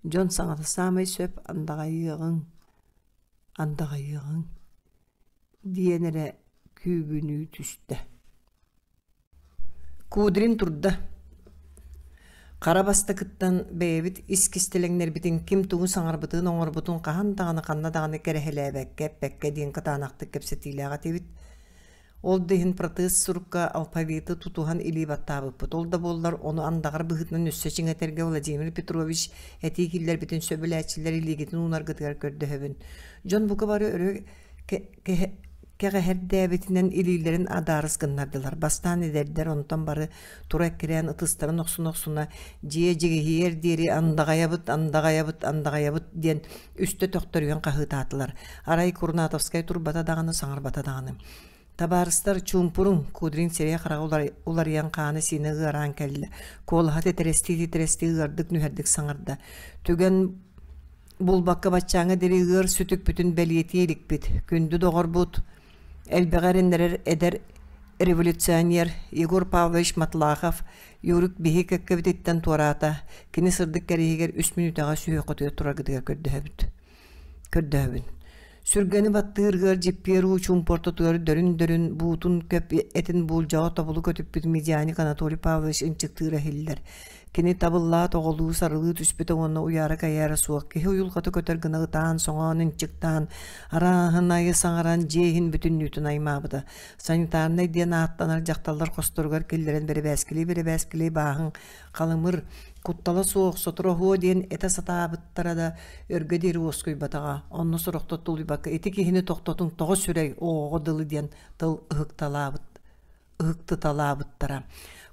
Дьон саҥата саамай сөп андаҕайыаҕыҥ, андаҕайыаҕыҥ диэн эрэ күүгүнүү түстэ. Кудрин турда. Хара бастакыттан бэйэбит ис кистэлэҥнэрбитин ким тугу саҥарбытын оҥорбутун хаһан даҕаны ханна даҕаны кэрэһэлээбэккэ, эппэккэ диэн кытаанахтык кэпсэтиилээх этибит. Ол да иһин протест сурукка алфавиты тутуһан илии баттаабыппыт. Ол да буоллар, ону андаҕар быһыытынан өссө чиҥэтэргэ Владимир Петрович этии киллэрбитин сөбүлээччилэр илиигитин уунаргытыгар көрдөһөбүн. Дьон бука бары өрө кэҕэһэрдээбитинэн илиилэрин адаарыс гыннардылар. Бастаан эдэрдэр, онтон бары тура эккирээн ытыстарын охсуна-охсуна дьиэ дьигиһийэр диэри андаҕайабыт, андаҕайабыт, андаҕайабыт диэн үстэ төхтөрүйэн хаһыытаатылар. Арай Курнатовскай турбата даҕаны, саҥарбата даҕаны. Табаарыстар, чуумпуруҥ, Кудрин сирэйэ-хараҕа уларыйан хаана-сиинэ ыараан кэллэ. Куолаһа титирэстии-титирэстии ыардык-нүһэрдик саҥарда. Түгэн булбакка баччааҥҥа диэри ыар сүтүкпүтүн бэлиэтии иликпит. Күндү доҕорбут, элбэҕи эрэннэрэр эдэр революционер Егор Павлович Матлахов Юрик биһи кэккэбититтэн туораата. Кини сырдык кэриһигэр үс мүнүүтэҕэ сүһүөххүтүгэр тураргытыгар көрдөһөбүт. Көрдөһөбүн. Сүргэни баттыыр ыар дьиппиэр уу чуумпу ортотугар дөрүн-дөрүн буутун көп этин буулдьаҕа тобулу көтүппүт медианик Анатолий Павлович ынчыктыыра иһиллэр. Кини табыллаат оҕолуу сарылыы түспүтэ уонна уйаара-кайаара суох киһи уйулҕата көтөр гына ытаан-соҥоон ынчыктаан, арааһын айы саҥаран дьиэ иһин бүтүннүүтүн аймаабыта. Санитарнай диэн ааттанар дьахталлар хосторугар киллэрэн бэрэбээскилии-бэрэбээскилии бааһын халымыр, куттала суох, сотору оһуо диэн этэ сатаабыттара да өргө диэри уоскуйбатаҕа. Онно сорохтор тулуйбакка ити киһини тохтотуҥ тоҕо сүрэй оҕоҕо дылы диэн тыл ыһыкталаабыт ыһыктыталаабыттара.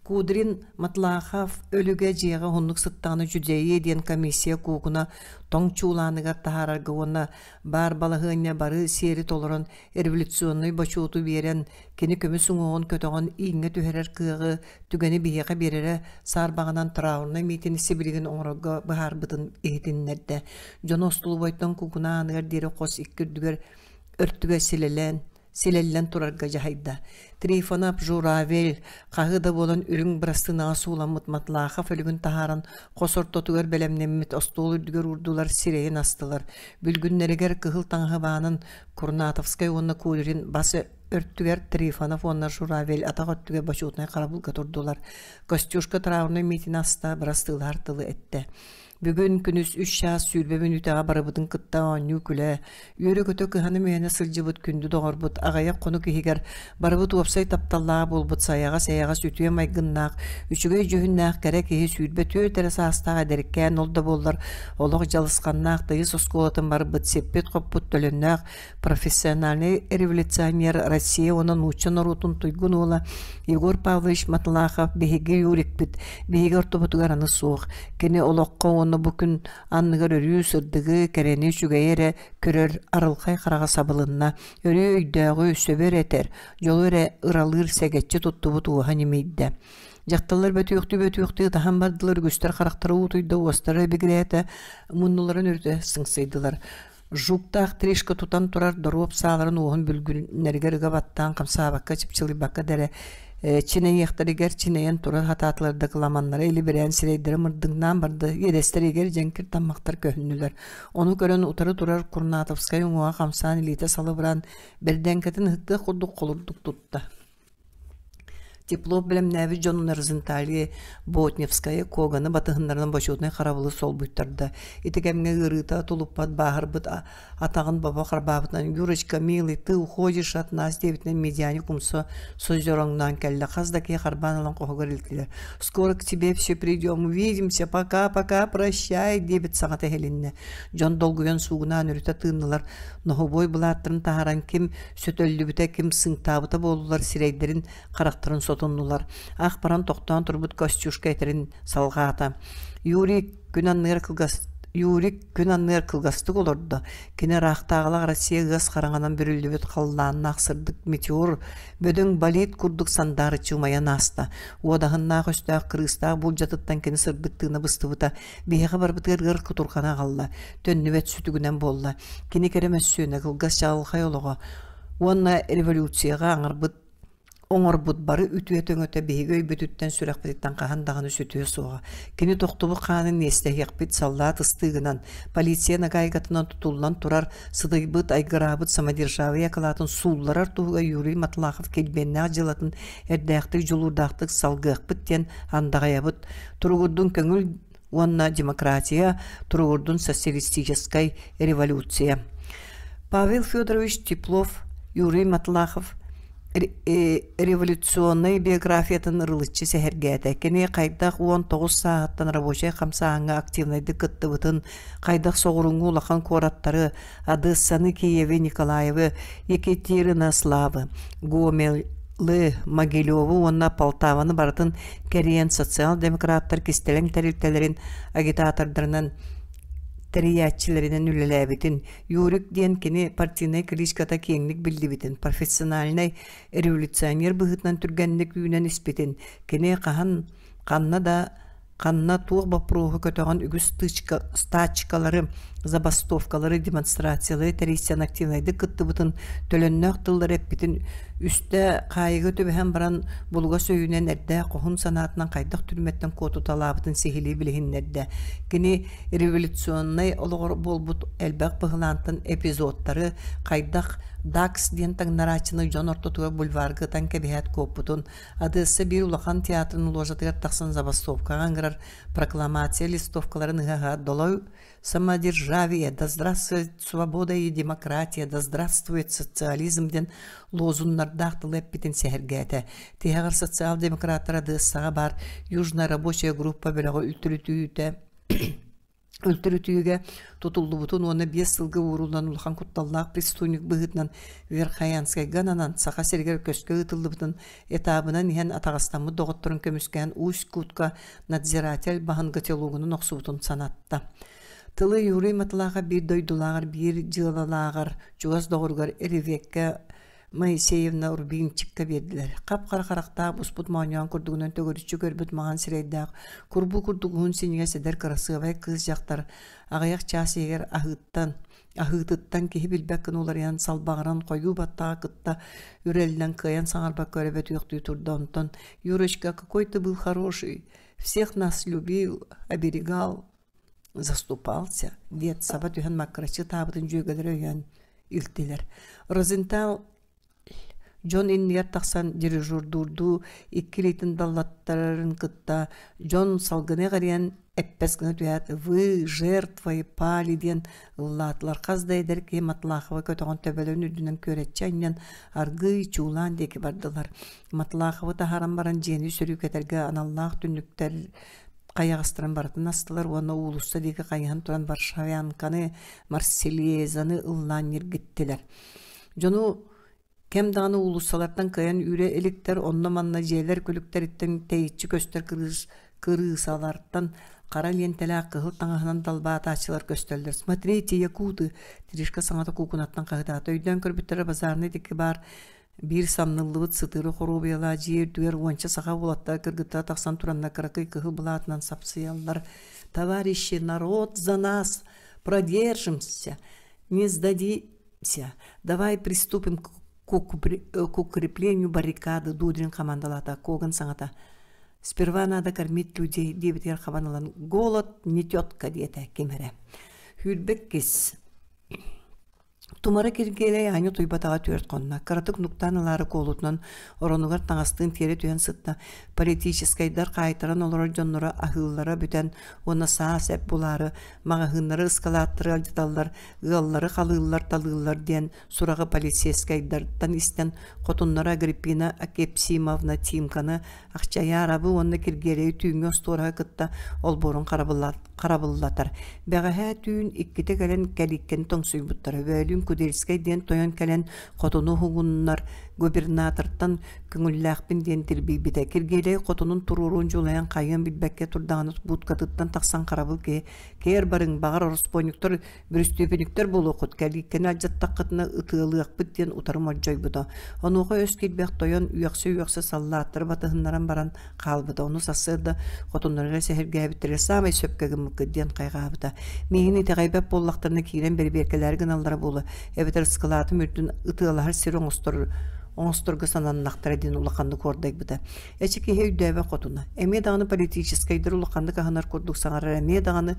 Кудрин Матлахов өлүгэ дьиэҕэ уһуннук сыттаҕына дьүдьэйиэ диэн комиссия куукуна тоҥ чуулааныгар таһаарарга уонна баар балаһыанньа бары сиэри толорон революционнай бочуоту биэрэн кини көмүс уҥуоҕун көтөҕөн ииҥҥэ түһэрэр кыаҕы түгэни биһиэхэ биэрэрэ саарбаҕынан траурнай миитини сибилигин оҥорорго быһаарбытын иһитиннэрдэ. Дьону остолобуойтан куукуна ааныгар диэри хос икки үрдүгэр өртүгэр силэлээн силэллэн турарга дьаһайда. Трифонов Журавель хаһыы да буолан үрүҥ бырастыынаҕа сууламмыт Матлахов өлүгүн таһааран хос ортотугар бэлэмнэммит остуол үрдүгэр уурдулар, сирэйин астылар. Бүлгүннэригэр кыһыл таҥаһы баанан Курнатовскай уонна Кулерин бас өртүгэр Трифонов уонна Журавель атах өттүгэр бочуотунай харабылга турдулар. Костюшка траурнай миитин аста, бырастыылаһар тылы эттэ. Бүгүн күнүс үс чаас 20 мүнүүтэҕэ барыбытын кытта оонньуу-күлэ, үөрэ-көтө кыһана-мүһэнэ сылдьыбыт күндү доҕорбут аҕыйах хонук иһигэр барыбыт уопсай тапталлаах буолбут сайаҕас-эйэҕэс үтүө майгыннаах, үчүгэй дьүһүннээх кэрэ киһи 24 эрэ саастаах эдэркээн ол да буоллар олох дьалысханнаах тыйыс оскуолатын барбыт сиппит-хоппут төлөннөөх профессиональный революционер Россия уонна нуучча норуотун туйгун уола Егор Павлович Матлахов биһиги Юрикпит биһиги ортобутугар аны суох. Кини олоххо уонна бу күн анныгар өрүү сырдыгы, кэрэни, үчүгэйи эрэ көрөр арылхай хараҕа сабылынна. Өрүү өйдөөҕү, сөбү эрэ этэр, дьолу эрэ ыралыыр сэгэччи туттубут уоһа ньимийдэ. Дьахталлар бөтүөхтүү-бөтүөхтүү ытаһан бардылар, үгүстэр харахтара уутуйда, уостара бигирээтэ, муннуларын үрдэ сыҥсыйдылар. Жуктаах Тришка тутан турар доруоп сааларын уоһун бүлгүннэригэр ыга баттаан хамсаабакка, чыпчылыйбакка да эрэ чинэйиэхтэригэр чинэйэн турар хатаатылар да кыламаннара илибирээн сирэйдэрэ мырдыҥнаан барда, иэдэстэригэр дьэҥкир таммахтар көһүннүлэр. Ону көрөн утары турар Курнатовскай уҥуоҕа хамсаан илиитэ салыбыраан, бэрдээҥкэтин ыһыктыах курдук холурдук тутта. Теплов бэлэмнээбит дьонун Розентали Ботневская Коганы батыһыннаран бочуотунай харабылы солбуйтарда. Ити кэмҥэ ыарыыта тулуппат бааһырбыт атаҕын бобо харбаабытынан «Юрочка, милый, ты уходишь от нас» диэбитинэн медианик умса содьороҥноон кэллэ. Хас да киһи харбаан ылан хоһугар илтилэр. «Скоро к тебе все придем, увидимся, пока-пока, прощай» диэбит саҥата иһилиннэ. Дьон долгуйан суугунаан өрүтэ тыыннылар. Ноһубуой былааттарын таһааран ким сөтөллүбүтэ, ким сыҥтаабыта буоллулар, сирэйдэрин, харахтарын сотуннулар. Ах баран тохтоон турбут Костюшка этэрин салҕаата. Юрий күн анныгар кылгас Юрик күн анныгар кылгастык олордо. Кини ыраахтааҕылаах Россия ыас хараҥанан бүрүллүбүт халлааннаах сырдык метеор бөдөҥ болид курдук сандаарыччы умайан ааста. Уодаһыннаах өстөөх кырыыстаах булдьатыттан кини сырдык тыына быстыбыта. Биһиэхэ барбытыгар ыар кутурҕаны аҕалла, төннүбэт сүтүгүнэн буолла. Кини кэрэ мөссүөнэ, кылгас чаҕылхай олоҕо уонна революцияҕа аҥарбыт оҥорбут бары үтүө өҥөтө биһиги өйбүтүттэн сүрэхпититтэн хаһан даҕаны сүтүө суоҕа. Кини тохтубут хаанын иэстэһиэхпит саллаат ыстыыгынан, полиция нагайгатынан тутуллан турар сытыйбыт, айгыраабыт самодержавие акылаатын суулларар туһугар Юрий Матлахов килбиэннээх дьыалатын эрдээхтик, дьулуурдаахтык салгыахпыт диэн андаҕайабыт. Туругурдун көҥүл уонна демократия, туругурдун социалистическай революция. Павел Федорович Теплов, Юрий Матлахов революционнай биографиятын ырылыччы сэһэргээтэ. Кини хайдах 19 сааһыттан рабочай хамсааһыҥҥа активнайдык кыттыбытын, хайдах соҕурууҥҥу улахан куораттары Одессаны, Киеви, Николаевы, Екатеринославы, Гомелы, Могилеву уонна Полтаваны барытын кэрийэн социал-демократтар кистэлэҥ тэрилтэлэрин агитатордарынан тэрийээччилэринэн үлэлээбитин, Юрик диэн кини партийнай кличката киэҥник биллибитин, профессиональнай революционер быһыытынан түргэнник үүнэн испитин, кини хаһан ханна да ханна туох боппуруоһу көтөҕөн үгүс стачкалары, забастовкалары, демонстрациялары тэрийсэн активнайдык кыттыбытын, төлөннөөх тыллары эппитин үстэ хаайыыга түбэһэн баран булугас өйүнэн эрдээх хоһун санаатынан хайдах түрмэттэн куотуталаабытын сиһилии билиһиннэрдэ. Кини революционнай олоҕор буолбут элбэх быһылаантан эпизодтары хайдах Дакс диэн таҥнарааччыны дьон ортотугар бульварга ытан кэбиһээт куоппутун Одесса биир улахан театрын ложатыгар тахсан забастовкаҕа ыҥырар прокламация листовкаларын ыһа-ыһа «Долой самодержавие! Да здравствует свобода и демократия! Да здравствует социализм!» диэн лозуннардаах тылы эппитин сэһэргээтэ. Тиһэҕэр социал-демократтар Одессаҕа баар Южная рабочая группа бөлөҕү үлтүрүтүүтэ. Үлтүрүтүүгэ тутуллубутун уонна 5 сылга ууруллан улахан кутталлаах преступник быһыытынан Верхоянскайга ананан Саха сиригэр көскө ыытыллыбытын этабынан иһэн атаҕастаммыт доҕотторун көмүскээн Усть-Кутка надзиратель баһын котелогунан охсубутун санатта. Тылы Юрий Матлахов биир дойдулааҕар биир дьыалалааҕар чугас доҕоругар Ревекка Моисеевна Рубинчикка биэрдилэр. Хап-хара харахтаах буспут моонньоон курдугунан төгүрүччү көрбүт маҥан сирэйдээх, курбуу курдук уһун синньигэс эдэр кырасыабай кыыс дьахтар аҕыйах чаас иһигэр аһыыттан, аһыытыттан киһи билбэт гына уларыйан, салбаҕыран, хойуу баттаҕа кытта үрэллэн кыайан саҥарбакка өрө бөтүөхтүү турда. Онтон «Юрочка, какой ты был хороший! Всех нас любил, оберегал, заступался» диэт саба түһэн маккыраччы ытаабытын дьүөгэлэрэ өйөөн илтилэр. Розентал дьон иннигэр тахсан дирижердуурдуу икки илиитин даллаттарын кытта дьон салгыны эҕэрийэн эппэс гына түһээт «Вы жертвой пали» диэн ыллаатылар. Хас да эдэр киһи Матлахова көтөҕөн төбөлөрүн үрдүнэн күөрэччи анньан аргыый чуулаан диэки бардылар. Матлаховы таһааран баран дьиэни сөрүүкэтэргэ аналлаах түннүктэр хайаҕастарын барытын астылар уонна уулусса диэки хайыһан туран Варшавянканы, Марсельезаны ыллаан ньиргиттилэр. Дьону кэм даҕаны уулуссалартан кыайан үүрэ иликтэр, онно-манна дьиэлэр күлүктэриттэн тэйиччи көстөр кырыыс, кырыысалартан хара лиэнтэлээх кыһыл таҥаһынан далбаатааччылар көстөллөр. «Смотрите, якуты!» Тришка саҥата куукунаттан хаһытаата. Өйдөөн көрбүттэрэ базарнай диэки баар Биир самныллыбыт сытыары хоруобуйалаах дьиэ үрдүгэр уонча саха уолаттара кыргыттара тахсан тураннар кыракый кыһыл былаатынан сапсыйаллар: «Товарищи, народ за нас! Продержимся! Не сдадимся! Давай приступим к укреплению баррикады!» Дудрин хамаандалаата Коган саҥата «Сперва надо кормить людей» диэбитигэр хабан ылан «Голод не тетка» диэтэ ким эрэ. Сүүрбэ иккис Тумара Киргиэлэй аанньа утуйбатаҕа түөрт хонно, кыратык нуктаан ылаары куолутунан оронугар таҥастыын тиэрэ түһэн сытта, политическайдар хаайтаран олорор дьонноро аһыыллара бүтэн уонна саа-сэп булаары маҕаһыыннары ыскалааттары алдьаталлар, ыаллары халыыллар-талыыллар диэн сураҕы полицейскайдартан истэн хотуннара Агриппина Акепсимовна Тимканы Ахчайаарабы уонна Киргиэлэйи түүҥҥү остуораһы кытта олбуорун харабыллатар. Бэҕэһээ түүн иккитэ кэлэн кэлииккэни тоҥсуйбуттара. Бөөлүүн Кудельскай диэн тойон кэлэн хотуну уһугуннар губернатортан көҥүллээхпин диэн тирбийбитэ. Киргиэлэй хотунун туруоруон дьулайан хайыан билбэккэ турдаҕына будкатыттан тахсан харабыл киһи «Кээр барыҥ, баҕар ороспуонньуктар Бүрүстүүпүнүктэр буолуоххут, кэлииккэни алдьаттаххытына ытыалыахпыт диэн утары модьойбута. Онуоха өс киирбэх тойон үөхсэ-үөхсэ саллааттары батыһыннаран баран хаалбыта. Ону сарсыарда хотуннарыгар сэһэргээбиттэрэ саамай сөпкө гыммыккыт диэн хайҕаабыта. Миигин итэҕэйбэт буоллахтарына киирэн бэрэбиэркэлээри гыналлара буолуо, эбэтэр ыскылаатым үрдүн ытыалаһар сир оҥостор оҥосторго сананнахтара диэн улаханнык уордайбыта. Эчи киһи өйдөөбөт хотуна. Эмиэ даҕаны политическайдар улаханнык аһынар курдук саҥарар, эмиэ даҕаны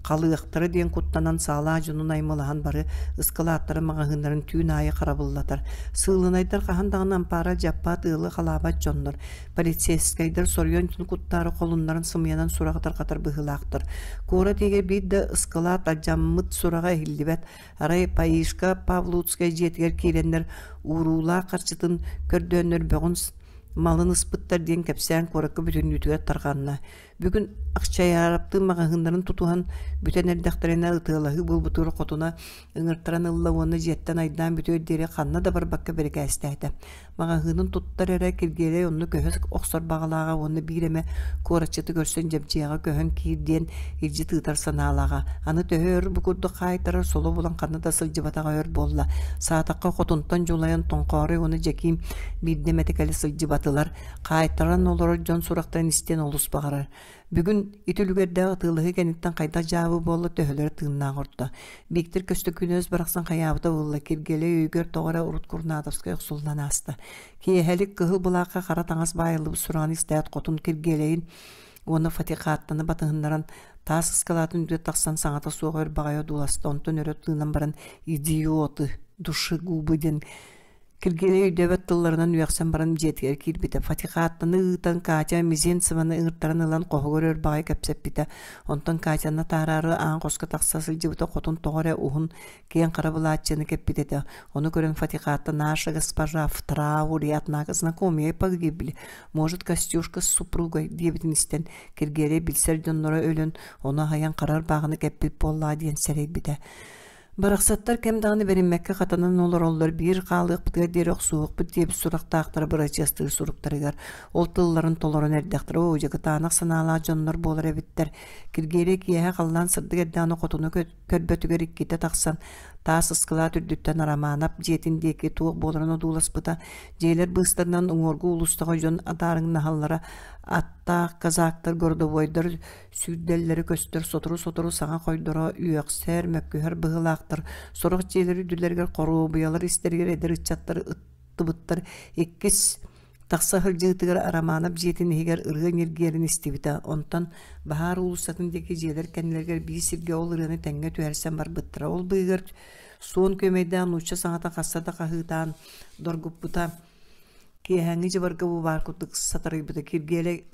халыахтара диэн куттанан саалаа дьонун аймалаһан бары ыскылааттарын маҕаһыыннарын түүн аайы харабыллатар. Сыылынайдар хаһан даҕаны ампаара дьаппаат ыалы халаабат дьоннор. Полицейскайдар соруйан дьону куттаары холуннарын сымыйанан сураҕы тарҕатар быһыылаахтар. Куорат иһигэр биир да ыскылаат алдьаммыт сураҕа иһиллибэт. Арай Паишка Павлуцкай дьиэтигэр киирэннэр ууруулаах харчытын көрдөөннөр бөҕүн малын ыспыттар диэн кэпсээн куоракка бүтүннүүтүгэр тарҕанна. Бүгүн Ахчайаараптыын маҕаһыыннарын тутуһан бүтэн эрдэхтэринэ ытыалаһыы буолбутугар хотуна ыҥыртаран ылла уонна дьиэттэн айдаан бүтүөр диэри ханна да барбакка бирикээстээтэ. Маҕаһыынын туттар эрэ Киргиэлэй онно көһө охсор баҕалааҕа уонна биир эмэ куоратчыты көрсөн дьэбдьиэҕэ көһөн киир диэн илдьит ыытар санаалааҕа. Аны төһө өр бу курдук хаайтарар соло булан ханна да сылдьыбатаҕа өр буолла. Саатахха хотунтан дьулайан Тоҥхоорой уонна Дьэкиим биирдэ эмэтэ кэлэ сылдьыбатылар. Хаайтаран олорор дьон сурахтарын истиэн олус баҕарар. Бүгүн ити үлүгэрдээх атыылаһыы кэнниттэн хайдах дьаабы буолла төһөлөрө тыыннаах орто. Бииктэр Көстөкүүнэбис барахсан хайаабыта буолла, Киргиэлэй өйүгэр тоҕо эрэ урут Курнатовскай охсуллан ааста. Киэһэлик кыһыл былаахха хара таҥас баайыллыбыт сураҕын истээт хотун Киргиэлэйин уонна Фатихаттаны батыһыннаран таас ыскалаатын үрдүгэр тахсан саҥата суох өр баҕайы одууласта, онтон өрө тыынан баран «Идиоты, душегубы» диэн. Киргиэлэй өйдөөбөт тылларынан үөхсэн баран дьиэтигэр киирбитэ. Фатихаттаны ыытан Катя Мизинцеваны ыҥыртаран ылан хоһугар өр баҕайы кэпсэппитэ. Онтон Катяны таараары аан хоско тахса сылдьыбыта хотун тоҕо эрэ уһун, киэҥ хара былааччыйаны кэппит этэ. Ону көрөн Фатихатта наша госпожа в трауре, однако знакомые погибли. Может, Костюшка с супругой диэбитин истэн, Киргиэлэй билсэр дьонноро өлөн, ону аһайан хара ырбааҕыны кэппит буоллаа диэн сэрэйбитэ. Барахсаттар кэм даҕаны бэриммэккэ хатанан олороллор, биир хаалыахпытыгар диэри охсуһуохпут диэбит сурахтаахтара бырачыастыыр суруктарыгар ол тылларын толорон эрдэхтэрэ оо дьэ кытаанах санаалаах дьоннор буолар эбиттэр. Киргиэлэй киэһэ халлаан сырдык эрдэҕинэ хотуну көрбөтүгэр иккитэ тахсан таас ыскылаат үрдүттэн Арамаанап дьиэтин диэки туох буоларын одууласпыта. Дьиэлэр быыстарынан уҥуоргу уулуссаҕа дьон адаарыҥнаһаллара, аттаах казактар, городовойдар сүүрдэллэрэ көстөр сотору-сотору саҥа хойдоро үөхсэр, мөккүһэр быһыылаахтар, сорох дьиэлэр үрдүлэригэр хоруобуйалар истэригэр эдэр ыччаттар ыттыбыттар. Иккис тахса сылдьыытыгар Арамаанап дьиэтин иһигэр ырыа ньиргиэрин истибитэ. Онтон Баһаар уулуссатын диэки дьиэлэр кэннилэригэр биир сиргэ ол ырыаны тэҥҥэ түһэрсэн барбыттара. Ол быыһыгар суон күөмэйдээх нуучча саҥата хаста да хаһыытаан доргуппута. Киэһээҥҥи дьыбарга бу баар курдук сатарыйбыта. Киргиэлэй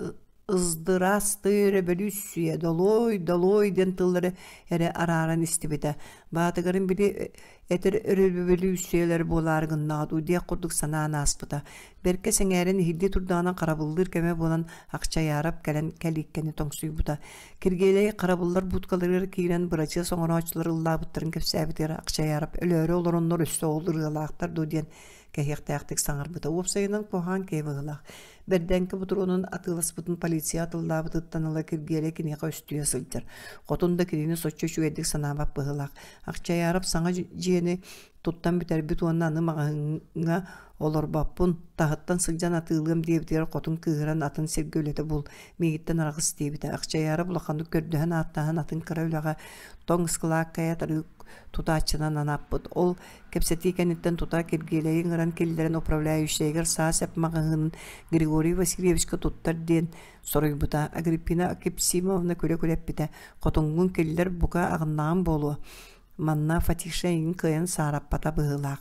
«Ыздыраастыы өрөбөлүүссүйэ, долуой, долуой» диэн тыллары эрэ арааран истибитэ. Баатыгарын били этэр өрөбөлүүссүйэлэр буолаары гыннаҕа дуу диэх курдук санаан ааспыта. Бэркэ сэҥээрэн иһирдии турдаҕына харабыллыыр кэмэ буолан Ахчайаарап кэлэн кэлииккэни тоҥсуйбута. Киргиэлэй харабыллар будкаларыгар киирэн бырачыас оҥорооччулар ыллаабыттарын кэпсээбитигэр Ахчайаарап өлөөрү олороннор өссө ол ырыалаахтар дуо диэн кэһиэхтээхтик саҥарбыта. Уопсайынан куһаҕан киһи быһыылаах. Бэрдээҥки ботуруонун атыыласпытын полиция атыллаабытыттан ыла Киргиэлэй киниэхэ өстүйэ сылдьар. Хотун да кинини соччо үчүгэйдик санаабат быһыылаах. Ахчайаарап саҥа дьиэни туттан бүтэрбит уонна аны маҕаһыыҥҥа олорбоппун, таһыттан сылдьан атыылыам диэбитигэр хотун кыыһыран атын сиргэ үлэтэ бул, миигиттэн араҕыс диэбитэ. Ахчайаарап улаханнык көрдөһөн-ааттаһан атын кыра үлэҕэ тоҥ ыскылааккайа тарыы тутааччынан анааппыт. Ол Кэпсэтии кэнниттэн тута Киргиэлэйи ыҥыран киллэрэн управляющайыгар саа-сэп маҕаһыынын Григорий Васильевичка туттар диэн соруйбута. Агриппина Акипсимовна күлэ-күлэ эппитэ: «Хотуҥҥун киллэр, бука аҕыннаҕым буолуо. Манна Фатиша эйигин кыайан саараппата быһыылаах».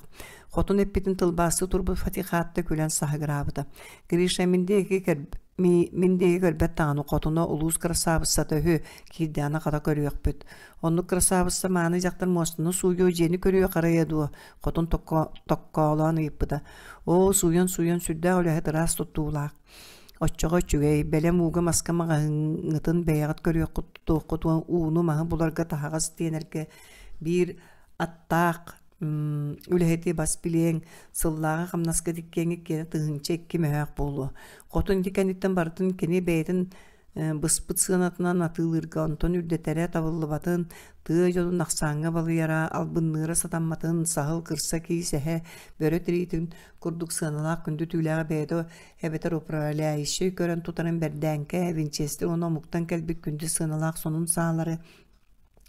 Хотун эппитин тылбаастыы турбут Фатихатта күлэн саһыгыраабыта. Гриша мин диэки мин диэки көрбөт даҕаны хотуна улуус кырасаабыссата үһү, киирдэҕинэ хата көрүөхпүт. Оннук кырасаабысса мааны дьахтар муостаны сууйуо, дьиэни көрүө харайа дуо? Хотун токкоолоон ыйыппыта. Оо, сууйан-сууйан сүрдээх үлэһит ыраас туттуулаах. Оччоҕо үчүгэй, бэлэм ууга маска маҕаһыыҥҥытын бэйэҕит көрүөххүт, тутуоххут ууну маһы буларга таһаҕас тиэнэргэ биир аттаах үлэһити бас билиэҥ, сыллааҕы хамнаска тиккиэҥ иккиэнэ 1002 мөһөөх буолуо. Хотун ити кэнниттэн барытын кини бэйэтин быспыт сыанатынан атыылыырга онтон үрдэтэрэ табыллыбатын, тыа дьонун ахсааҥҥа балыйара, албынныыра сатамматын, саһыл, кырса, киис, эһэ, бөрө тириитин курдук сыаналаах күндү түүлээҕи бэйэтэ эбэтэр управляющай көрөн тутарын бэрдээҥкэ, винчестер уонна омуктан кэлбит күндү сыаналаах сонун саалары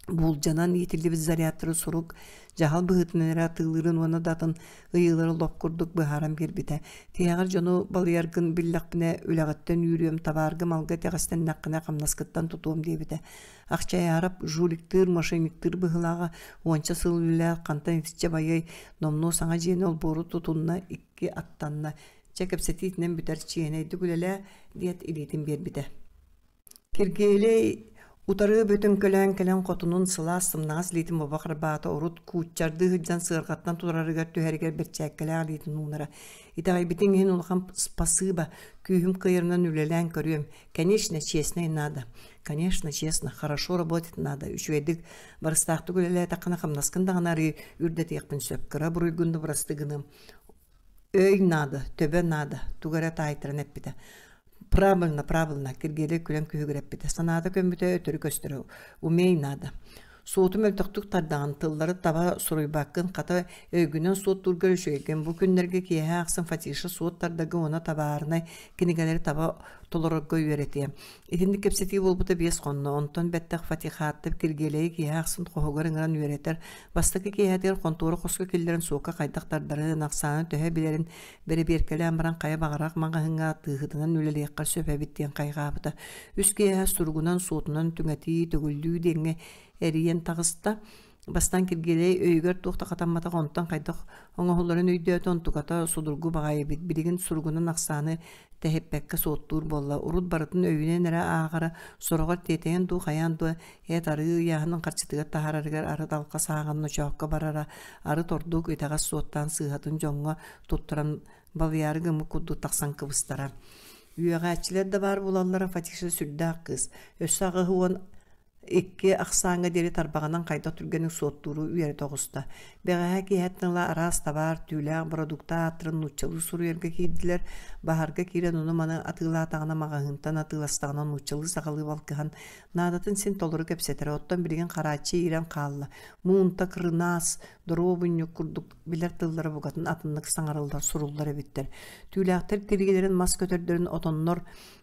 буулдьанан иитиллибит зарядтары сурук, дьаһал быһыытынан эрэ атыылыырын уонна да атын ыйыылары лоп курдук быһааран биэрбитэ. Тиһэҕэр дьону балыйаргын биллэхпинэ, үлэҕиттэн үүрүөм, табаарга малга итэҕэстэннэххинэ хамнаскыттан тутуом диэбитэ. Ахчайаарап жуликтыыр, мошенниктыыр быһыылааҕа уонча сыл үлэлээх, хантан итиччэ байыай, номнуо саҥа дьиэни олбуору тутунна, икки аттанна. Чэ, кэпсэтиитинэн бүтэр, чиэһинэйдик үлэлээ, диэт илиитин биэрбитэ. Киргиэлэй утары бөтөҥкөлөөн кэлэн хотунун сылаас сымнаҕас илиитин бобо харбаата, урут кууччардыы сылдьан сыарҕаттан турарыгар түһэригэр бэрчээккэлээх илиитин уунара. Итэҕэйбитиҥ иһин улахан спасибо, күүһүм кыайарынан үлэлээн көрүөм. Конечно, честно и надо. Конечно, честно, хорошо работать надо. Үчүгэйдик барыстаахтык үлэлээтэххинэ хамнаскын даҕаны арыы үрдэтиэхпин сөп. Кыра буруйгун да бырастыы гыныам. Өй наада, төбө наада, тугу эрэ таайтаран эппитэ. Правильно, правильно, Киргиэлэй күлэн күһүгүрэппитэ. Санаата көммүтэ өтөрү көстөрө. Умей надо. Суоту мөлтөхтүк тардаҕын, тыллары таба суруйбаккын, хата өйгүнэн суоттуургар үчүгэйгин. Бу күннэргэ киэһэ ахсын Фатиша суот тардарга уонна табаарынай кинигэлэри таба толорорго үөрэтиэ. Итинник кэпсэтии буолбута биэс хонно. Онтон бэттэх Фатихаттап Киргиэлэйи киэһэ ахсын хоһугар ыҥыран үөрэтэр. Бастакы киэһэтигэр хонтуора хоско киллэрэн суокка хайдах тардарын, ахсааны төһө билэрин бэрэбиэркэлээн баран хайа баҕарах маҕаһыыҥҥа тыыһытынан үлэлиэххэ сөп эбит диэн хайҕаабыта. Үс киэһэ суругунан, суотунан түҥэтии, төгүллүү диэҥҥэ эрийэн таҕыста. Бастаан Киргиэлэй өйүгэр туох да хатамматах, онтон хайдах оҥоһулларын өйдөөтө, онтуката судургу баҕайы эбит. Билигин суругунан ахсааны тэһиппэккэ суоттуур буолла. Урут барытын өйүнэн эрэ ааҕара, сороҕор тиэтэйэн дуу, хайаан дуу эт арыы ыйааһынын харчытыгар таһаарарыгар арыт алҕас ааҕан ночоокко барара, арыт ордук итэҕэс суоттаан сыыһатын дьоҥҥо туттаран балыйаары гыммыт курдук тахсан кыбыстара. Үөҕээччилэр да баар буолаллара Фатиша сүрдээх кыыс. Өссө 82 ахсааҥҥа диэри тарбаҕынан хайдах түргэнник суоттууру үөрэтэ оҕуста. Бэҕэһээ киэһэттэн ыла араас табаар, түүлээх бородуукта ааттарын нууччалыы суруйарга киирдилэр. Баһарга киирэн ону-маны атыылаатаҕына маҕаһыынтан атыыластаҕына нууччалыы-сахалыы балкыһан наадатын син толору кэпсэтэрэ. Оттон билигин харааччы иирэн хаалла. Муунта, кырынаас, доруобунньук курдук билэр тыллара букатын атыннык саҥарыллар, суруллар эбиттэр. Түүлээхтэр тириилэрин мас көтөрдөрүн отоннор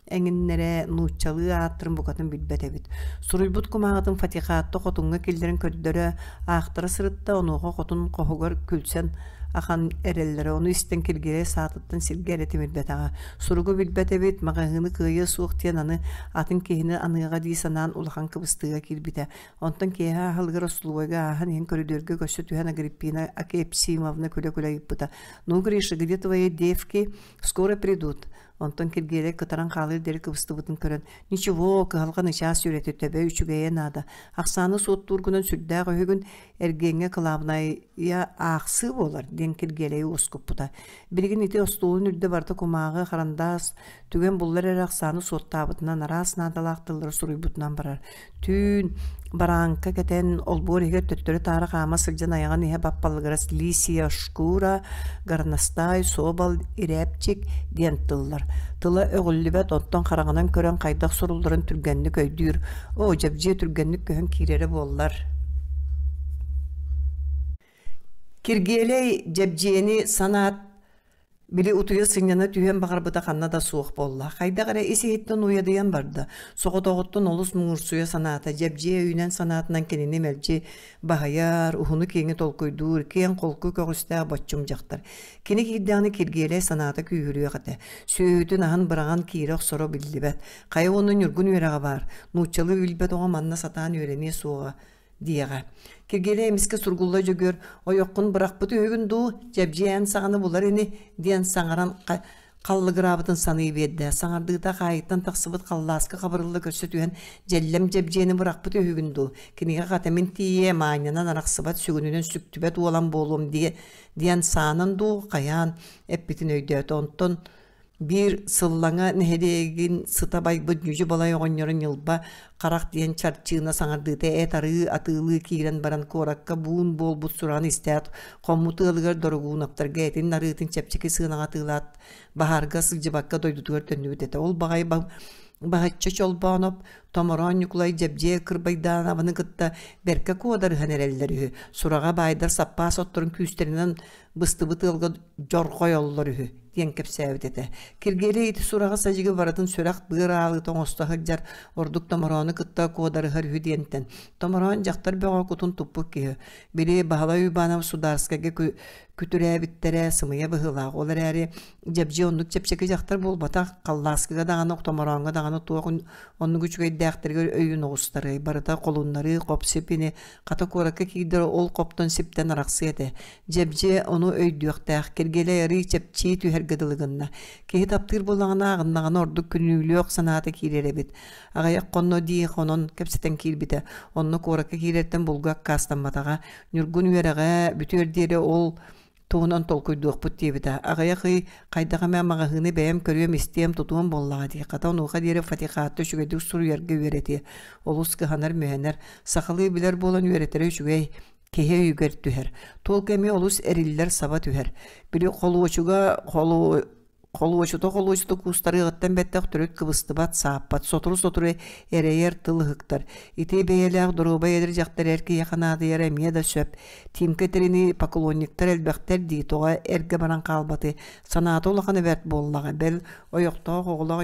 эҥиннэрэ нууччалыы ааттарын букатын билбэт эбит. Суруйбут кумааҕытын Фатихаатта хотуҥҥа киллэрэн көрдөрө, аахтара сырытта, онуоха хотун хоһугар күлсэн ахан эрэллэрэ. Ону истэн Киргиэлэй саатыттан сиргэ эрэ тимирбэтэҕэ. Суругу билбэт эбит, маҕаһыыны кыайыа суох диэн аны атын киһини аныаҕа дии санаан улахан кыбыстыыга киирбитэ. Онтон киэһэ аһылыгар остолобуойга ааһан иһэн көрүдүөргэ көрсө түһэн Агриппина Акепсимовна күлэ-күлэ ыйыппыта: «Ну, Гриша, где твои девки? Скоро придут». Онтон Киргиэлэй кытаран хаалыар диэри кыбыстыбытын көрөн, «Ничего, кыһалҕа начаас үөрэтэ төбө үчүгэйэ наада. Ахсааны суоттуургунан сүрдээх үһүгүн, эргиэҥҥэ кылаабынайа аахсыы буолар», диэн Киргиэлэйи уоскуппута. Билигин ити остуолун үрдэ барыта кумааҕы, харандаас, түгэн буллар эрэ ахсааны суоттаабытынан араас наадалаах тыллары суруйбутунан барар. Түүн барааҥка кэтэн, олбуор иһигэр төттөрү-таары хаама сылдьан айаҕын иһэ баппалыгырас лисия шкура, горностай, собол, ирээпчик диэн тыллар. Тыла өҕүллүбэт, оттон хараҕынан көрөн хайдах сурулларын түргэнник өйдүүр. Оо, дьэбдьиэ түргэнник көһөн киирэрэ буоллар. Киргиэлэй Дьэбдьиэни санаат Били утуйа сынньана түһүөн баҕарбыта ханна да суох буолла. Хайдах эрэ ис-иһиттэн уйадыйан барда. Соҕотоҕуттан олус муҥурсуйа санаата, дьэбдьиэ өйүнэн-санаатынан кинини мэлдьи баһыйар, уһуну-киэҥи толкуйдуур, киэҥ-холку көҕүстээх боччум дьахтар. Кини киирдэҕинэ Киргиэлэй санаата күүһүрүөх этэ. Сүөһүтүн аһын быраҕан киирэ охсоро биллибэт. Хайа уонна Ньургун үөрэҕэ баар. Нууччалыы билбэт оҕо манна сатаан үөрэниэ суоҕа диэҕэ. Киргиэлэй эмискэ Сургулла Дьөгүөр «Ойоххун бырахпыт үһүгүн дуу, Дьэбдьиэ эн саҕаны булар ини» диэн саҥаран халлыгыраабытын саныы биэрдэ. Саҥардыыта хаайыттан тахсыбыт халлааска хабырылла көрсө түһэн «Дьэллэм Дьэбдьиэни бырахпыт үһүгүн дуу, кинигэ хата мин тиийиэ, маанньанан арахсыбат, сүгүнүнэн сүктүбэт уолан буолуом» диэн саанан дуу, хайаан эппитин өйдөөтө. Онтон Биир сыллаҥа нэһилиэгин сыта байбыт ньүдьү-балай оҕонньоро ньылба харах диэн чарчыына саҥардыыта эт арыы атыылыы киирэн баран куоракка буун буолбут сураҕын истээт хоммут ыалыгар Дорогуунаптарга этин арыытын чэпчэки сыанаҕа атыылаат баһаарга сылдьыбакка дойдутугар төннүбүт этэ. Ол баҕайы Баһычча Чолбооноп, Томороон Ньукулай Дьэбдьиэ Кырбайдаанабыны кытта бэркэ куодарыһан эрэллэр үһү. Сураҕа баайдар саппаас отторун күүстэринэн быстыбыт ыалга дьорҕойоллор үһү диэн кэпсээбит этэ. Киргиэлэй ити сураҕы-садьыгы барытын сүрэх-быар аалыыта оҥосто сылдьар, ордук Томороону кытта куодарыһар үһү диэнтэн. Томороон дьахтар бөҕө кутун туппут киһи. Били Баһылай Уйбаанап Сударскайга күтүрээбиттэрэ сымыйа быһыылаах. Ол эрээри Дьэбдьиэ оннук чэпчэки дьахтар буолбатах, халлааскыга даҕаны, Томорооҥҥо даҕаны туох оннук үчүгэйдээхтэригэр өйүн оҕустарыай, барыта холуннарыы, хоп-сип ини, хата куоракка киирдэр ол хоптон-сиптэн арахсыа этэ. Дьэбдьиэ ону өйдүөхтээх, Киргиэлэй арыый чэпчии түһэргэ дылы гынна. Киһи таптыыр буоллаҕына аҕыннаҕына ордук күнүүлүөх санаата киирэр эбит. Аҕыйах хонно дии хонон кэпсэтэн киирбитэ. Онно куоракка киирэртэн булгу аккаастамматаҕа. Ньургун үөрэҕэ бүтүөр диэри ол туһунан толкуйдуохпут диэбитэ. Аҕыйах ый хайдах эмэ маҕаһыыны бэйэм көрүөм-истиэм, тутуом буоллаҕа дии. Хата онуоха диэри Фатихаатта үчүгэйдик суруйарга үөрэтиэ. Олус кыһанар-мүһэнэр. Сахалыы билэр буолан үөрэтэрэ үчүгэй. Киһи өйүгэр түһэр. Туолка эмиэ олус эриллэр, саба түһэр. Били холуочуга холу холуочута-холуочута куустарыаҕыттан бэттэх төрүт кыбыстыбат, сааппат, сотору-сотору эрэйэр тыл ыһыктар. Ити бэйэлээх доруобай эдэр дьахтар эр киһиэхэ наадыйара эмиэ да сөп. Тимка этэринии поклонниктар элбэхтэр дии, тоҕо эргэ баран хаалбатый? Санаата улахана бэрт буоллаҕа. Бэл, ойохтоох оҕолоох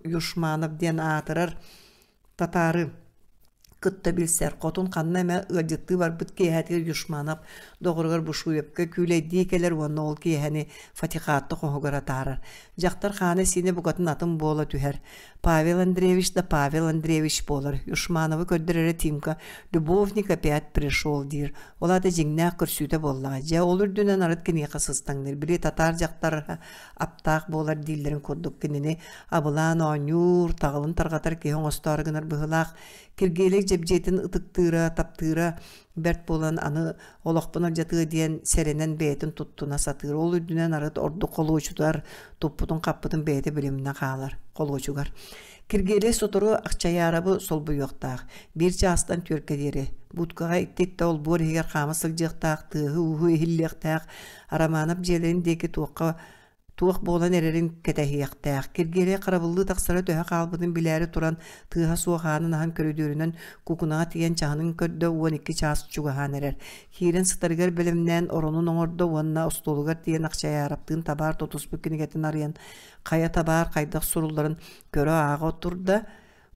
Юшманов диэн аатырар татаары. кытта билсэр, хотун ханна эмэ ыалдьыттыы барбыт киэһэтигэр Юшманов доҕоругар Бушуевка күүлэйдии кэлэр уонна ол киэһэни Фатихатта хоһугар атаарар. Дьахтар хаана-сиинэ букатын атын буола түһэр. Павел Андреевич да Павел Андреевич буолар. Юшмановы көрдөр эрэ Тимка «Любовник опять пришел» диир. Ол аата дьиҥнээх көрсүүтэ буоллаҕа. Дьэ, ол үрдүнэн арыт киниэхэ сыстаҥныыр. Били татаар дьахтар аптаах буолар дииллэрин курдук кинини абылаан оонньуур, таҕылын тарҕатар киһи оҥостоору гынар быһыылаах. Киргиэлэй Дьэбдьиэтин ытыктыыра, таптыыра бэрт буолан аны олохпун алдьатыа диэн сэрэнэн бэйэтин туттуна сатыыр. Ол үрдүнэн арыт ордук холуочутар, туппутун-хаппытын бэйэтэ билимнэ хаалар холуочугар. Киргиэлэй сотору Ахчайаарабы солбуйуохтаах. Биир чаастан түөркэ диэри. Будкаҕа икки-икки олбуор иһигэр хаама сылдьыахтаах, тыаһы-ууһу иһиллиэхтээх, Арамаанап дьиэлэрин диэки туохха туох буолан эрэрин кэтэһиэхтээх. Киргиэлэй харабыллыы тахсара төһө хаалбытын билээри туран, тыаһа суох аанын аһан көрүдүөрүнэн кукунаҕа тиийэн чаһынын көрдө, 12 чаас чугаһаан эрэр. Киирэн сытарыгар бэлэмнээн оронун оҥордо уонна остуолугар тиийэн Ахчайаараптыын табаар тутуспут кинигэтин арыйан, хайа табаар хайдах сурулларын көрө-ааҕа турда.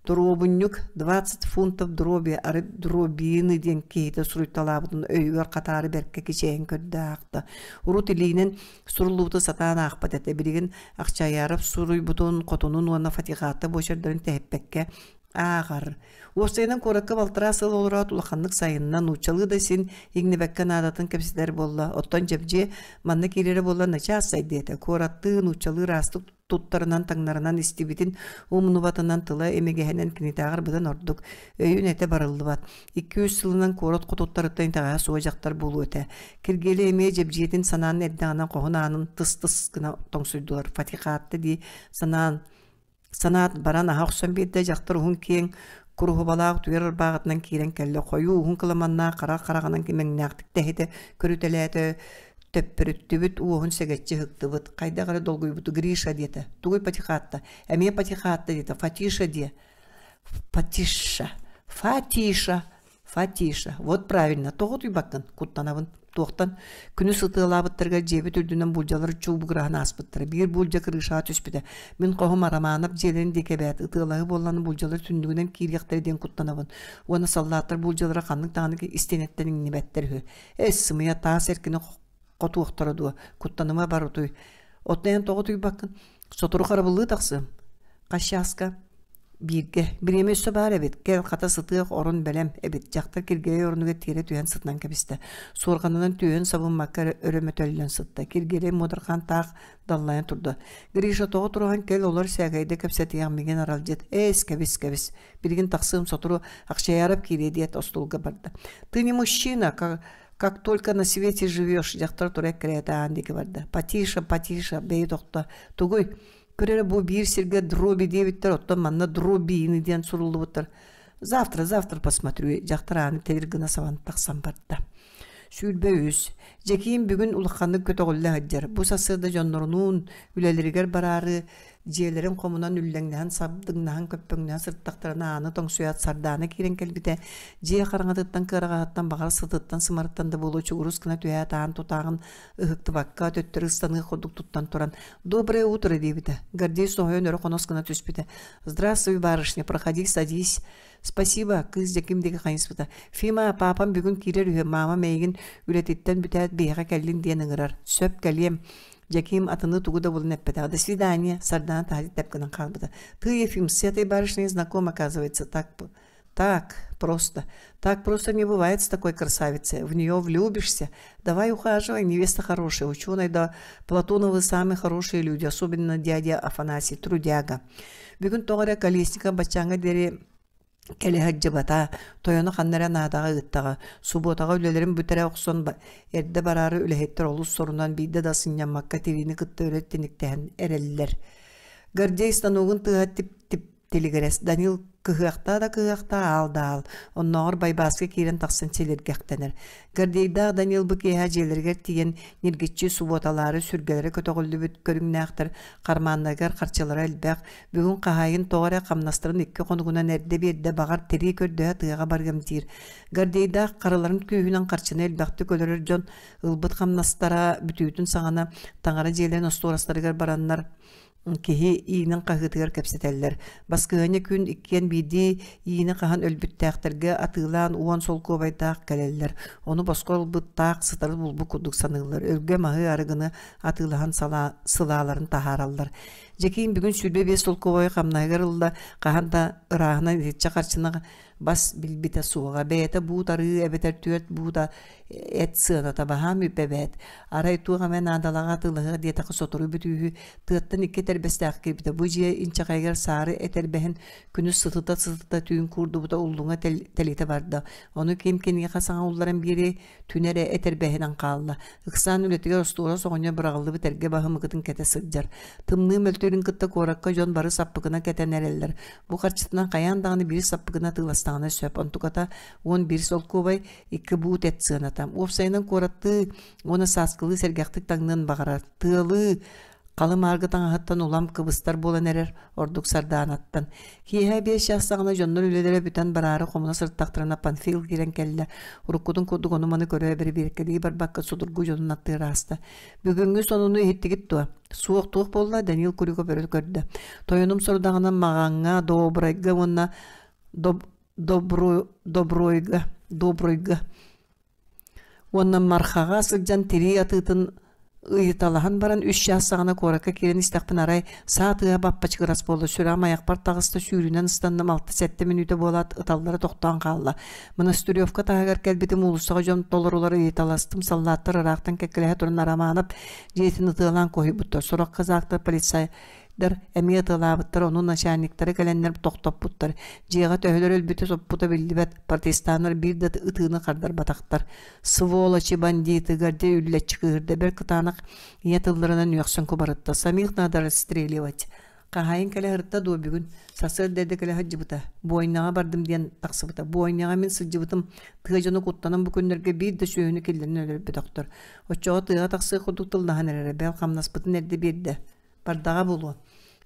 Доруобунньук «Двадцать фунтов дроби арыт дробины» диэн киһитэ суруйталаабытын өйүгэр хатаары бэркэ кичэйэн көрдө аахта. Урут илиинэн суруллубуту сатаан аахпат этэ. Билигин Ахчайаров суруйбутун, хотунун уонна Фатихатта буочардарын тэһиппэккэ ааҕар. Уопсайынан куоракка балтараа сыл олороот улаханнык сайынна, нууччалыы да син иҥнибэккэ наадатын кэпсэтэр буолла. Оттон Дьэбдьиэ манна киирэрэ буолла начаас сайдыа этэ. Куораттыы, нууччалыы ыраастык туттарынан таҥнарынан истибитин умнубатынан тыла имигэһинэн кинитээҕэр быдан ордук өйүн этэ барыллыбат. Икки-үс сылынан куорат хотуттарыттан итэҕэһэ суох дьахтар буолуо этэ. Киргиэлэй эмиэ дьэбдьиэтин санаан эрдэҕинэ хоһун аанын тыс-тыс гына тоҥсуйдулар. Фатихаатта дии санаан санаат баран аһа охсон биэрдэ дьахтар уһун киэҥ куруһубалаах утуйар ырбааҕытынан киирэн кэллэ хойуу уһун кыламаннаах хара хараҕынан кимэҥнээхтик тэһитэ көрүтэлээтэ төппөрүттүбүт уоһун сэгэччи ыһыктыбыт хайдах эрэ долгуйбуту Гриша диэтэ тугуй Патихаатта эмиэ Патихаатта диэтэ Фатиша диэ Фатиша Фатиша Фатиша, вот правильно, тоҕо утуйбаккын? Куттанабын. Туохтан? Күнүс ытыалаабыттарыгар дьиэбит үрдүнэн булдьалар чуубугураһан ааспыттара. Биир булдьа крышаҕа түспүтэ. Мин хоһум Арамаанап дьиэлэрин диэки эбээт ытыалаһыы буоллаҕына булдьалар түннүгүнэн киириэхтэрэ диэн куттанабын. Уонна саллааттар булдьалара ханнык даҕаны истиэнэттэн иҥнибэттэр үһү. Эс, сымыйа таас эркини хотуохтара дуо? Куттаныма бар утуй. Оттон эн тоҕо утуйбаккын? Сотору харабыллыы тахсыам. Хас чааска? Бииргэ. Бириэмэ өссө баар эбит. Кэл, хата сытыах орон бэлэм эбит. Дьахтар Киргиэлэй оронугар тиэрэ түһэн сытынан кэбистэ. Суорҕанынан түөһүн сабыммакка эрэ өрө мөтөллөн сытта. Киргиэлэй муодарҕаан таах даллайан турда. Гриша тоҕо туруһан кэл олор сээкэйдэ кэпсэтиэх миигин аралдьыт. Ээс, кэбис, кэбис. Билигин тахсыам сотору Ахчайаров киириэ диэт остуолга барда. Ты не мужчина, как, как только на свете живешь, дьахтар тура эккирээтэ аан диэки барда. Потише, потише, бэйи тохто. Тугуй? Көр эрэ бу биир сиргэ дроби диэбиттэр, оттон манна дробины диэн суруллубуттар. Завтра, завтра посмотрю, дьахтар ааны тэлир гына сабан тахсан барда. 23. Дьэкиим бүгүн улаханнык көтөҕүллэ сылдьар. Бу сарсыарда дьоннорунуун үлэлэригэр бараары дьиэлэрин хомунан үллэҥнэһэн сабдыҥнаһан көппөҥнөһөн сырыттахтарына ааны тоҥсуйаат Сардаана киирэн кэлбитэ. Дьиэ хараҥатыттан кыараҕаһыттан баҕар сытыттан сымарыттан да буолуо чугурус гына түһээт аан тутааҕын ыһыктыбакка төттөрү ыстаныы курдук туттан туран «Доброе утро» диэбитэ. Гордей соһуйан өрө хонос гына түспүтэ. «Здравствуй, барышня, проходи, садись». «Спасибо», кыыс дьэким диэки хайыспыта. «Фима, паапам бүгүн киирэр үһү, маамам эйигин үлэтиттэн бүтээт биһиэхэ кэллин диэн ыҥырар. Сөп, кэлиэм». Дьэкиим атыны тугу да булан эппэтэҕэ. «До свидания», Сардаана таһырдьа тэп гынан хаалбыта. «Ты, Ефим, с этой барышней знаком, оказывается, так Так просто. Так просто не бывает с такой красавицей. В нее влюбишься. Давай ухаживай, невеста хорошая, ученый, да Платоновы самые хорошие люди, особенно дядя Афанасий, трудяга. Бүгүн тоҕо эрэ Колесников баччааҥҥа диэри кэлэ сылдьыбата, тойону ханна эрэ наадаҕа ыыттаҕа. Субуотаҕа үлэлэрин бүтэрэ охсон эрдэ бараары үлэһиттэр олус сорунан биирдэ да сынньаммакка тириини кытта өрө тиниктэһэн эрэллэр. Гордей станогун тыаһа тип-тип Тилигирэс Данил кыһыахтаа да кыһыахтаа аал да аал, оннооҕор Байбааска киирэн тахсан силиргэхтэнэр. Гордейдаах Данил бу киэһэ дьиэлэригэр тиийэн ньиргиччи субуоталаары сүргэлэрэ көтөҕүллүбүт көрүҥнээхтэр, хармааннарыгар харчылара элбэх, бүгүн хаһаайын тоҕо эрэ хамнастарын икки хонугунан эрдэ биэрдэ, баҕар тирии көрдөһө тыаҕа барыам диир. Гордейдаах харыларын күүһүнэн харчыны элбэхтик өлөрөр дьон ылбыт хамнастара бүтүүтүн саҕана таҥара дьиэлэрин остуорастарыгар бараннар. Киһи иинин хаһыытыгар кэпсэтэллэр. Баскыһыанньа күн иккиэн биирдии иини хаһан өлбүттээхтэргэ атыылаан уон солкуобайдаах кэлэллэр. Ону босхо ылбыт таах сытары булбут курдук саныыллар. Өлгө маһы, арыгыны атыылаһан сылааларын таһаараллар. Дьэкиим бүгүн 25 солкуобайы хамнаһыгар ылла, хаһан да ырааһынан итиччэ харчыны бас билбитэ суоҕа. Бэйэтэ буут арыы эбэтэр түөрт буута эт сыаната баһаам үп эбээт. Арай туох эмэ наадалааҕы атыылаһыах диэтэххэ сотору бүтүүһү. Тыаттан икки этэрбэстээх киирбитэ. Бу дьиэ инчэҕэйигэр саары этэрбэһин күнүс сытыта-сытыта түүн куурдубута уллуҥа тэлитэ барда. Ону ким киниэхэ саҥа улларан биэриэй, түнэ эрэ этэрбэһинэн хаалла. Ыксаан үлэтигэр остуорас оҕонньор быраҕыллыбыт эргэ баһымыкытын кэтэ сылдьар. Тымныы мөлтүүрүн кытта куоракка дьон бары саппыкына кэтэн эрэллэр. Бу харчытынан хайаан даҕаны биир саппыкына атыыластаҕына сөп. Онтуката 11 солкуобай, икки буут эт сыаната. Уопсайынан куораттыы уонна сааскылыы сэргэхтик таҥныан баҕарар. Тыалыы халы-мааргы таҥаһыттан улам кыбыстар буолан эрэр, ордук Сардаанаттан. Киэһэ биэс чаас саҕана дьоннор үлэлэрэ бүтэн бараары хомуна сырыттахтарына Панфил киирэн кэллэ. Уруккутун курдук ону-маны көрө бэрэбиэркэлии барбакка судургу дьонун аттыгар ааста. Бүгүҥҥү сонуну иһиттигит дуо? Суох туох буолла? Данил Куриков өрө көрдө. Тойонум сорудаҕынан Маҕаҥҥа, Добрайга уонна Добройга, Добройга уонна Мархаҕа сылдьан тирии атыытын ыйыталаһан баран үс чаас саҕана куоракка киирэн истэхпин арай саа тыаһа баппачыгырас буолла сүрэҕим айахпар таҕыста сүүрүнэн ыстанным алта-сэттэ мүнүүтэ буолаат ыталлара тохтоон хаалла Монастыревка таһыгар кэлбитим уулуссаҕа дьон толорулар ыйыталастым саллааттар ыраахтан кэккэлэһэ туран Арамаанап дьиэтин ытыалаан куһуйбуттар сорох казактар полицай дар эмиэ ытыалаабыттар, ону начальниктара кэлэннэр тохтоппуттар. Дьиэҕэ төһөлөр өлбүтэ соппута биллибэт, протестаннар биир да ытыыны хардарбатахтар. Сволочи бандиты Гордей үллэччи кыыһырда, бэрт кытаанах ийэ тылларынан үөхсэн кубарытта. Самих надо расстреливать. Хаһаайын кэлэ сырытта дуо бүгүн? Сарсыарда эрдэ кэлэ сылдьыбыта. Буойнаҕа бардым диэн тахсыбыта. Буойнаҕа мин сылдьыбытым, тыа дьоно куттанан бу күннэргэ биир да сүөһүнү киллэрэн өлөрбөтөхтөр. Оччоҕо тыаҕа тахсыах курдук тыллаһан эрэрэ, бэл хамнаспытын эрдэ биэрдэ. Бардаҕа буолуо.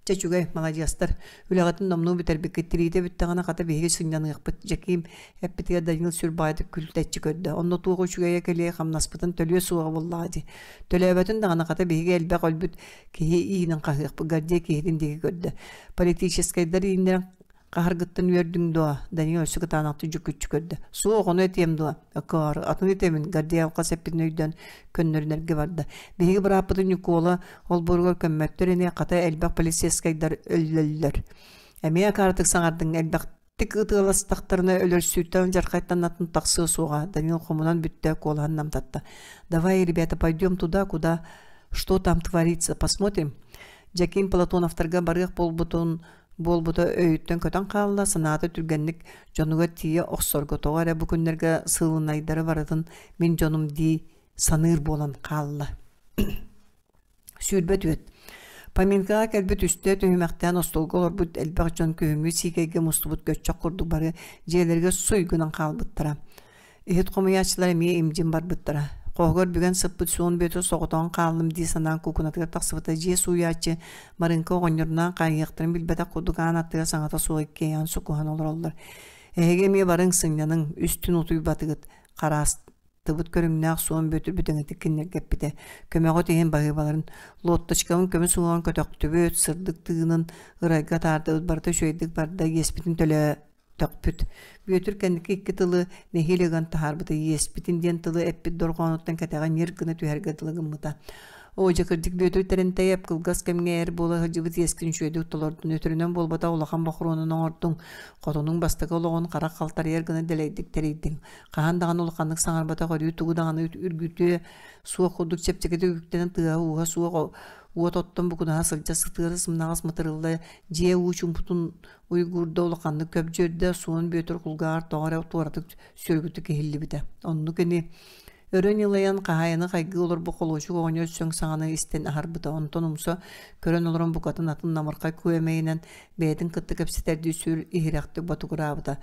Чэ, үчүгэй, маладьыастар. Үлэҕитин номнуо бүтэрбиккит, тириитэ бүттэҕинэ хата биһиги сынньаныахпыт, Дьэкиим эппитигэр Данил сүр баайдык күлтэччи көрдө. Онно туох үчүгэйэ кэлиэй, хамнаспытын төлүө суоҕа буоллаҕа дии. Төлөөбөтүн даҕаны хата биһиги элбэх өлбүт киһи иинин хаһыахпыт, Гордей киһитин диэки көрдө. Политическайдар ииннэрин Хаһаргыттан үөрдүҥ дуо? Данил өссө кытаанахтык дьүккүччү көрдө. Суох, ону этиэм дуо? Акаары, атын этэмин, Гордей алҕас эппитин өйдөөн көннөрүнэргэ барда. Биһиги бырааппытын Ньукуола олбуоругар көммөттөр ини, хата элбэх полицейскайдар өллөллөр. Эмиэ акаарытык саҥардыҥ, элбэхтик ытыаластахтарына өлөрсүүттэн алдьархайтан атын тахсыа суоҕа, Данил хомунан бүттэ, куолаһын намтатта. Давай, ребята, пойдем туда, куда, что там творится, посмотрим. Дьэкиим Платоновтарга барыах буолбутун буолбута өйүттэн көтөн хаалла, санаата түргэнник дьонугар тиийэ охсорго тоҕо эрэ бу күннэргэ сыылынайдары барытын мин дьонум дии саныыр буолан хаалла. 24. Поминкаҕа кэлбит үстэ түһүмэхтээн остуолга олорбут элбэх дьон күһүҥҥү сиикэйгэ мустубут көччөх курдук бары дьиэлэригэр суй гынан хаалбыттара. Иһит хомуйааччылар эмиэ имдьин барбыттара. Хоһугар бүгэн сыппыт суон Бүөтүр соҕотоҕун хааллым дии санаан куукунатыгар тахсыбыта дьиэ сууйааччы Марыҥка оҕонньорунаан хаайыахтарын билбэтэх курдук аан аттыгар саҥата суох иккиэйэҕин сукуһан олороллор. Эһиги эмиэ барыҥ сынньаныҥ, үс түн утуйбатыгыт, хараастыбыт көрүҥнээх суон Бүөтүр бүтэҥитик кинилэргэ эппитэ. Көмөҕүт иһин баһыыбаларын, лотточкабын көмүс уҥуоҕун көтөхтүбүт, сырдык тыынын ырайга атаардыбыт, барыта үчүгэйдик барда, иэспитин төлөө төхпүт. Бүөтүр кэнники икки тылы нэһиилэ ыган таһаарбыта иэспитин диэн тылы эппит дорҕоонуттан кэтэҕэ ньир гына түһэргэ дылы гыммыта. Оо, дьэ кырдьык Бүөтүр Тэрэнтэйэп кылгас кэмҥэ эр буола сылдьыбыт иэскин үчүгэйдик толордун, өтөрүнэн буолбатах улахан бохоруонун оҥордуҥ, хотунуҥ бастакы олоҕун харах халтарыйар гына дэлэйдик тэрийдиҥ. Хаһан даҕаны улаханнык саҥарбатах өрүү тугу даҕаны үргүтүө суох курдук чэпчэкитик үктэнэн тыаһа-ууһа суох уот оттон букунаһа сылдьа сытыары сымнаҕас мытырылла дьиэ уу чуумпутун Уйгуурда улаханнык көбдьүөрдэ, Суон Бүөтүр кулгааҕар тоҕо эрэ туоратык сүөргүтүк иһиллибитэ. Оннук ини өрө ньылайан хаһаайыны хайгыы олорбут холуочук оҕонньор сөҥ саҥаны истэн аһарбыта. Онтон умса көрөн олорон букатын атын намырхай күөмэйинэн бэйэтин кытта кэпсэтэрдии сүр иһирэхтик ботугураабыта.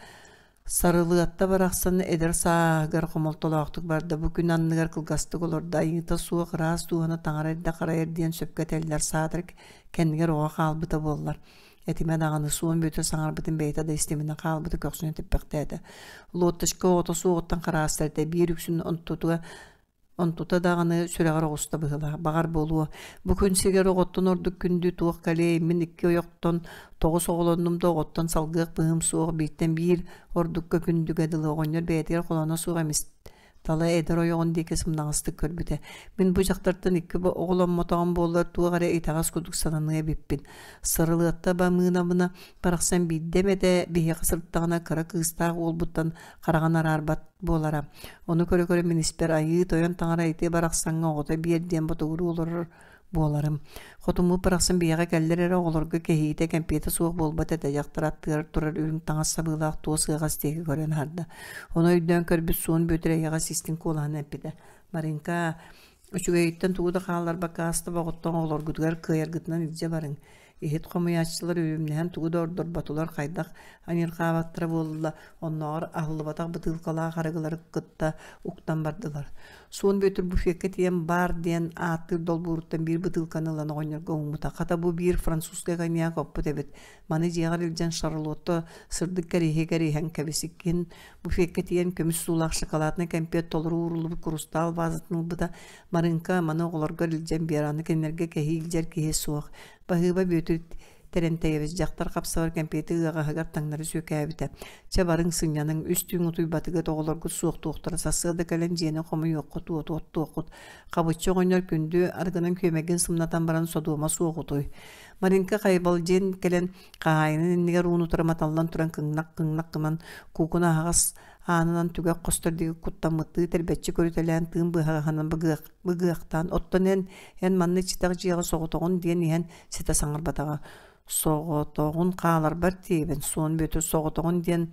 Сарылыатта барахсан эдэр сааһыгар хомолтолоохтук барда, бу күн анныгар кылгастык олордо, айыыта суох ыраас дууһаны таҥара эрдэ харайар диэн сөпкө этэллэр, саатар кэннигэр оҕо хаалбыта буоллар. Этимэ даҕаны суон Бүөтүр саҥарбытын бэйэтэ да истиминэ хаалбыта көхсүнэ типпэхтээтэ. Лотточка оҕото суоҕуттан хараастар этэ, биир үксүн онтутуга Онтута даҕаны сүрэҕэр оҕуста быһыылаах, баҕар буолуо. Бу күн сиригэр оҕоттон ордук күндү туох кэлиэй, мин икки ойохтон тоҕус оҕолоннум да оҕоттон салгыах быһыым суох, бииртэн биир ордукка күндүгэ дылы оҕонньор бэйэтигэр холооно суох эмис тала эдэр ойоҕун диэки сымнаҕастык көрбүтэ. Мин бу дьахтартан икки оҕоломмотоҕум буоллар туох эрэ итэҕэс курдук сананыа эбиппин. Сарылыатта Бамыынабына барахсан биирдэ эмэтэ биһиэхэ сырыттаҕына кыра кыыстаах уолбуттан хараҕын араарбат буолара. Ону көрө-көрө мин испэр айыы тойон таҥара ити барахсаҥҥа оҕото биэр диэн ботугуруу олорор буоларым. Хотуммут барахсан биһиэхэ кэллэр эрэ оҕолорго кэһиитэ, кэмпиэтэ суох буолбат этэ дьахтар аттыгар турар үрүҥ таҥас сабыылаах туос ыаҕас диэки көрөн аһарда. Ону өйдөөн көрбүт Суон Бүөтүр эйэҕэс истиҥ куолаһынан эппитэ: «Маринка, үчүгэйиттэн тугу да хаалларбакка ас тобоҕуттан оҕолоргутугар кыайаргытынан илдьэ барыҥ. Иһит хомуйааччылар үлүмнэһэн тугу да ордорботулар, хайдах аньыырҕаабаттара буолла, оннооҕор аһыллыбатах бытыылкалаах арыгылары кытта уктан бардылар. Суон Бүөтүр буфекка тиийэн баар диэн ааттыыр долбууруттан биир бытыылканы ылан оҕонньорго ууммута. Хата бу биир французскай коньяк оппут эбит. Маны дьиэҕэр илдьэн Шарлотта сырдык кэриэһигэр иһэн кэбис. Иккиэн буфекка тиийэн көмүс суулаах шоколаднай кэмпиэт толору ууруллубут курустаал вазатын ылбыта. Марыҥка маны оҕолоргор илдьэн биэр, аны кинилэргэ кэһии илдьэр киһи суох. Баһыыба Бүөтүр Тэрэнтэйэбис дьахтар хапсабар кэмпиэти ыаҕаһыгар таҥнары сүөкээбитэ. Чэ барыҥ сынньаныҥ, үс түүн утуйбатыгыт, оҕолоргут суохтуохтара, сарсыарда кэлэн дьиэни хомуйуоххут, уоту оттуоххут. Хабыччы оҕонньор күндү арыгынан күөмэйгин сымнатан баран содуома суох утуй. Маринка хайбалдьыйан кэлэн хаһаайынын иннигэр уун утары маталлан туран кыҥнах-кыҥнах гынан куукуна аһаҕас аанынан түгэх хостор диэки куттаммыттыы тэрбэччи көрүтэлээн тыын быһаҕаһынан быгыахтаан оттон эн эн манна иччитэх дьиэҕэ соҕотоҕун диэн иһэн ситэ саҥарбатаҕа соҕотоҕун хааларбар тиийэбин Суон Бүөтүр соҕотоҕун диэн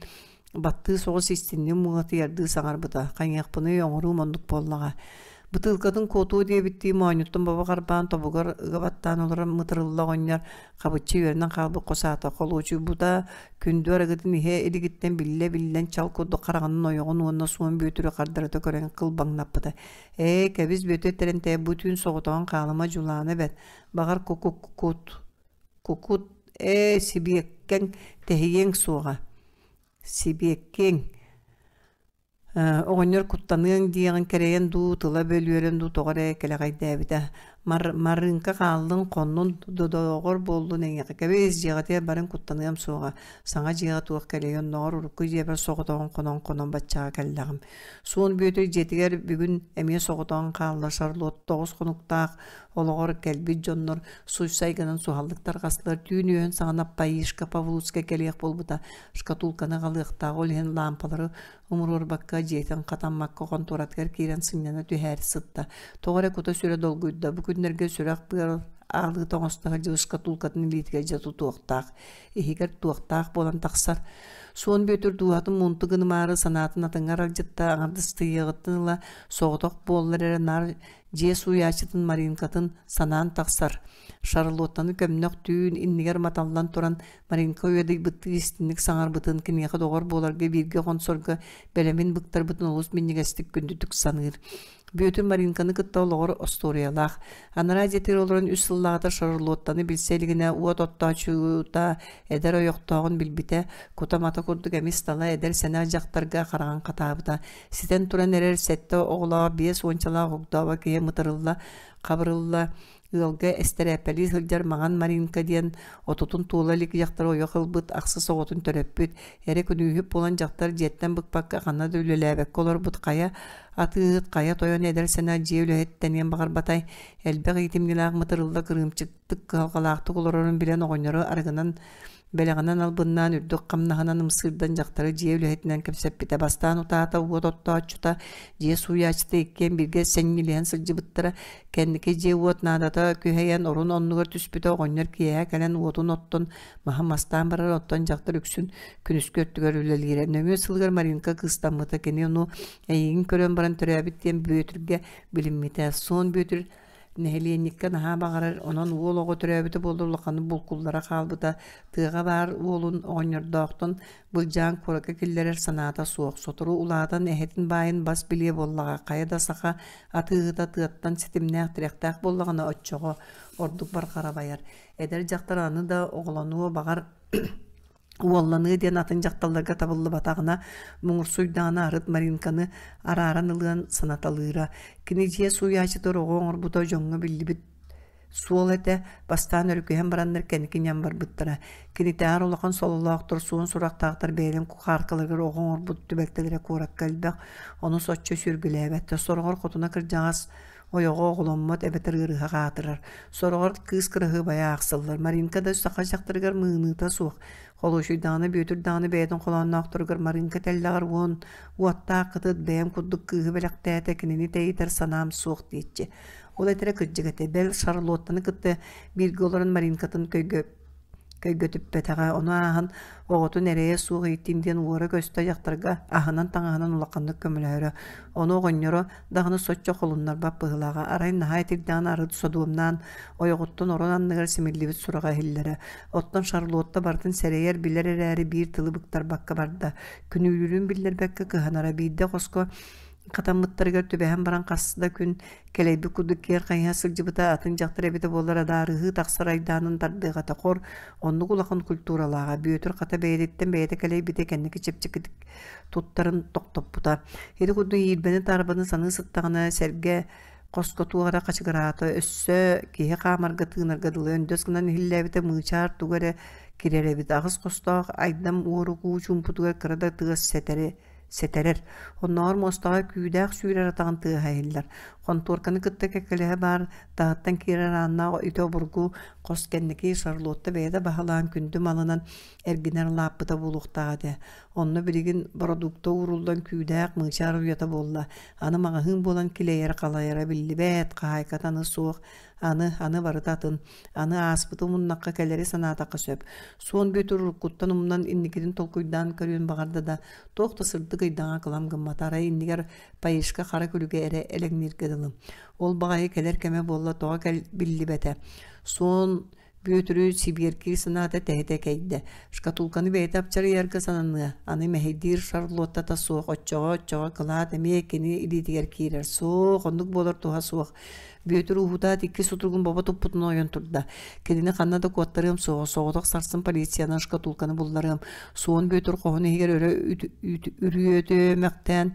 баттыы соҕус истинни муҥатыйардыы саҥарбыта хайыахпыный оҥоруум оннук буоллаҕа бытыылкатын куотуо диэбиттии моонньуттан бобо харбаан тобугар ыга баттаан олорон мытырылла оҕонньор хабыччы үөрэнэн хаалбыт хос аата холуочуйбута күндү арыгытын иһэ илигиттэн биллэ биллэн чал курдук хараҕынан ойоҕун уонна Суон Бүөтүрү хардарыта көрөн кылбаҥнаппыта ээ кэбис Бүөтүр Тэрэнтэйэ бу түүн соҕотоҕун хаалыма дьулаана бэрт баҕар кукут кукут ээ сибиэккэҥ тэһийиэҥ суоҕа сибиэккиэҥ Оҕонньор куттаныаҥ диэҕин кэрэйэн дуу, тыла бөлүөрэн дуу тоҕо эрэ кэлэҕэйдээбитэ. Марыыҥка хааллын, хоннун, додооҕор буоллун эйиэхэ кэбис, дьиэҕитигэр баран куттаныам суоҕа. Саҥа дьиэҕэ туох кэлиэй, оннооҕор урукку дьиэбэр соҕотоҕун хонон-хонон баччаҕа кэллэҕим. Суон Бүөтүр дьиэтигэр бүгүн эмиэ соҕотоҕун хаалла. Шарлотта тоҕус хонуктаах олоҕор кэлбит дьоннор суйсайганан суһаллык тарҕастылар. Түүн үөһүн саҕана Паишка Павлуцкай кэлиэх буолбута. Шкатулканы аҕалыахтаах, ол иһин лаампалары умуруорбакка, дьиэтин хатаммакка хонтуоратыгар киирэн сынньана түһээри сытта. Тоҕо эрэ кута-сүрэ долгуйда. Бу күннэргэ сүрэх-быар аалыыта оҥосто сылдьыбыт шкатулкатын илиитигэр дьэ тутуохтаах, иһигэр туохтаах буолан тахсар. Суон Бүөтүр дууһатын муунту гынымаары санаатын атыҥҥа аралдьытта, аҥардастыйыаҕыттан ыла соҕотох буоллар эрэ наар дьиэ сууйааччытын Маринкатын санаан тахсар. Шарлоттаны көмнөх түүн иннигэр маталлан туран Маринка уйадыйбыттыы истинник саҥарбытын, киниэхэ доҕор буоларга бииргэ хонсорго бэлэмин быктарбытын олус минньигэстик күндүтүк саныыр. Бүөтүр Маринканы кытта олоҕор остуоруйалаах. Анараа дьиэтигэр олорон үс сыллааҕыта Шарлоттаны билсэ илигинэ уот оттооччута эдэр ойохтооҕун билбитэ, кута-мата курдук эмис тала эдэр сэнэх дьахтарга хараҕын хатаабыта. Ситэн туран эрэр сэттэ оҕолоох биэс уончалаах огдообо киһи мытырылла, хабырылла Ыалга эстэрээппэлии сылдьар Маҥан Маринка диэн отутун туола илик дьахтар ойох ылбыт, ахсыс оҕотун төрөппүт, эрэ күнүүһүт буолан дьахтар дьиэттэн быкпакка ханна да үлэлээбэккэ олорбут хайа атыыһыт, хайа тойон эдэр сэнэ дьиэ үлэһиттэниэн баҕарбатай, элбэх иитимньилээх мытырылла кырыымчыктык кыһалҕалаахтык олорорун билэн оҕонньору арыгынан Бэлэҕинэн албыннаан үрдүк хамнаһынан ымсыырдан дьахтары дьиэ үлэһитинэн кэпсэппитэ. Бастаан утаата уот оттооччута, дьиэ сууйааччыта иккиэн бииргэ сэнньилиһэн сылдьыбыттара. Кэнники дьиэ-уот наадата күһэйэн орун оннугар түспүтэ оҕонньор киэһэ кэлэн уотун оттон, маһын мастаан барар, оттон дьахтар үксүн күнүскү өттүгэр үлэлиирэ. Нөҥүө сылыгар Маринка кыыстаммыта. Кини ону эйигин көрөн баран төрөөбүт диэн Бүөтүргэ билиммитэ. Суон Бүөтүр Нэһилиэнньиккэ наһаа баҕарар, онон уол оҕо төрөөбүтэ буоллар улаханнык булкуллара хаалбыта, тыаҕа баар уолун оҕонньордоохтон былдьаан куоракка киллэрэр санаата суох. Сотору улаатан эһэтин баайын бас билиэ буоллаҕа, хайа да саха атыыһыта тыаттан ситимнээх тирэхтээх буоллаҕына оччоҕо ордук барҕара байар. Эдэр дьахтар аны да оҕолонуо баҕар. Уолланыа диэн атын дьахталларга табыллыбатаҕына, муҥурсуйдаҕына арыт Маринканы арааран ылыан санаталыыра. Кини дьиэ сууйааччытыгар оҕо оҥорбута дьоҥҥо биллибит суол этэ, бастаан өрүкүһэн бараннар кэнники ньам барбыттара. Кинитээҕэр улахан сололоохтор, суон сурахтаахтар бэйэлэрин кухааркаларыгар оҕо оҥорбут түбэлтэлэрэ куоракка элбэх, ону соччо сүөргүлээбэттэр. Сороҕор хотуна кырдьаҕас ойоҕо оҕоломмот эбэтэр ыарыһах аатырар. Сороҕор кыыс кыраһыабайа аахсыллар. Маринка да саха дьахтарыгар мыыныыта суох. Холуочуйдаҕына Бүөтүр даҕаны бэйэтин холоонноохторугар Марыыҥка тэллэҕэр уон уоттаах кытыт бэйэм курдук кыыһы бэлэхтээтэ кинини тэйитэр санаам суох диэччи. Ол этэрэ кырдьык этэ. Бэл Шарлоттаны кытта бииргэ олорон Маринкатын көйгө көйгөтүппэтэҕэ, ону ааһан оҕотун эрэйэ суох ииттин диэн уора-көстө дьахтарга аһынан-таҥаһынан улаханнык көмөлөһөрө. Ону оҕонньоро даҕаны соччо холуннарбат быһыылааҕа. Арай наһаа итирдэҕинэ арыт содуомнаан ойоҕуттан орон анныгар симиллибит сураҕа иһиллэрэ. Оттон Шарлотта барытын сэрэйэр, билэр эрээри биир тылы быктарбакка барда. Күнүүлүүрүн биллэрбэккэ кыһанара. Биирдэ хоско хатаммыттарыгар түбэһэн баран хас да күн кэлэйбит курдук киэр хайыһа сылдьыбыта атын дьахтар эбитэ буоллар адаарыһыы тахсар айдаанын тардыах этэ хор оннук улахан культуралааҕа Бүөтүр хата бэйэтиттэн бэйэтэ кэлэйбитэ кэнники чэпчэкитик туттарын тохтоппута ити курдук иирбэни-таарбаны саныы сыттаҕына сэргэ хоско туох эрэ хачыгыраата өссө киһи хаамарга тыынарга дылы өндөс гынан иһиллээбитэ мыычаар тугу эрэ кирэр эбит аҕыс хостоох айдам уорук уу чуумпутугар кыра да тыас сэтэри сэтэрэр. Оннооҕор муостаҕа күүдээх сүүрэр атаҕын тыаһа иһиллэр. Хонтуорканы кытта кэккэлэһэ баар таһыттан киирэр ааннаах ити обургу хос кэнники Шарлотта бэйэтэ баһылаан күндү малынан эргинэр лааппыта буолуохтаах этэ. Онно билигин бородуукта ууруллан күүдээх мыычаар уйата буолла. Аны маҕаһыын буолан килэйэрэ-халайара биллибэт, хаһаайката аны суох, аны, аны барыта атын. Аны ааспыты умуннахха кэлэри санаатахха сөп. Суон Бүөтүр уруккуттан умнан инникитин толкуйдаан көрүөн баҕарда да, туох да сырдык ыйдаҥа кылам гыммата. Арай иннигэр Паишка хара күлүгэ эрэ элэҥнииргэ дылы. Ол баҕайы кэлэр кэмэ буолла тоҕо кэл биллибэтэ. Суон Бүөтүрү сибиэркии санаата тэһитэ кэйдэ. Шкатулканы бэйэтэ апчарыйарга сананыа. Аны мэһэйдиир Шарлоттата суох, оччоҕо оччоҕо кылаат эмиэ кини илиитигэр киирэр. Суох, оннук буолар туһа суох. Бүөтүр уһуутаат икки сутуругун бобо туппутун ойон турда. Кинини ханна да куоттарыам суоҕа, соҕотох сарсын полициянан шкатулканы булларыам. Суон Бүөтүр хоһун иһигэр өрө үрүөтүмэхтээн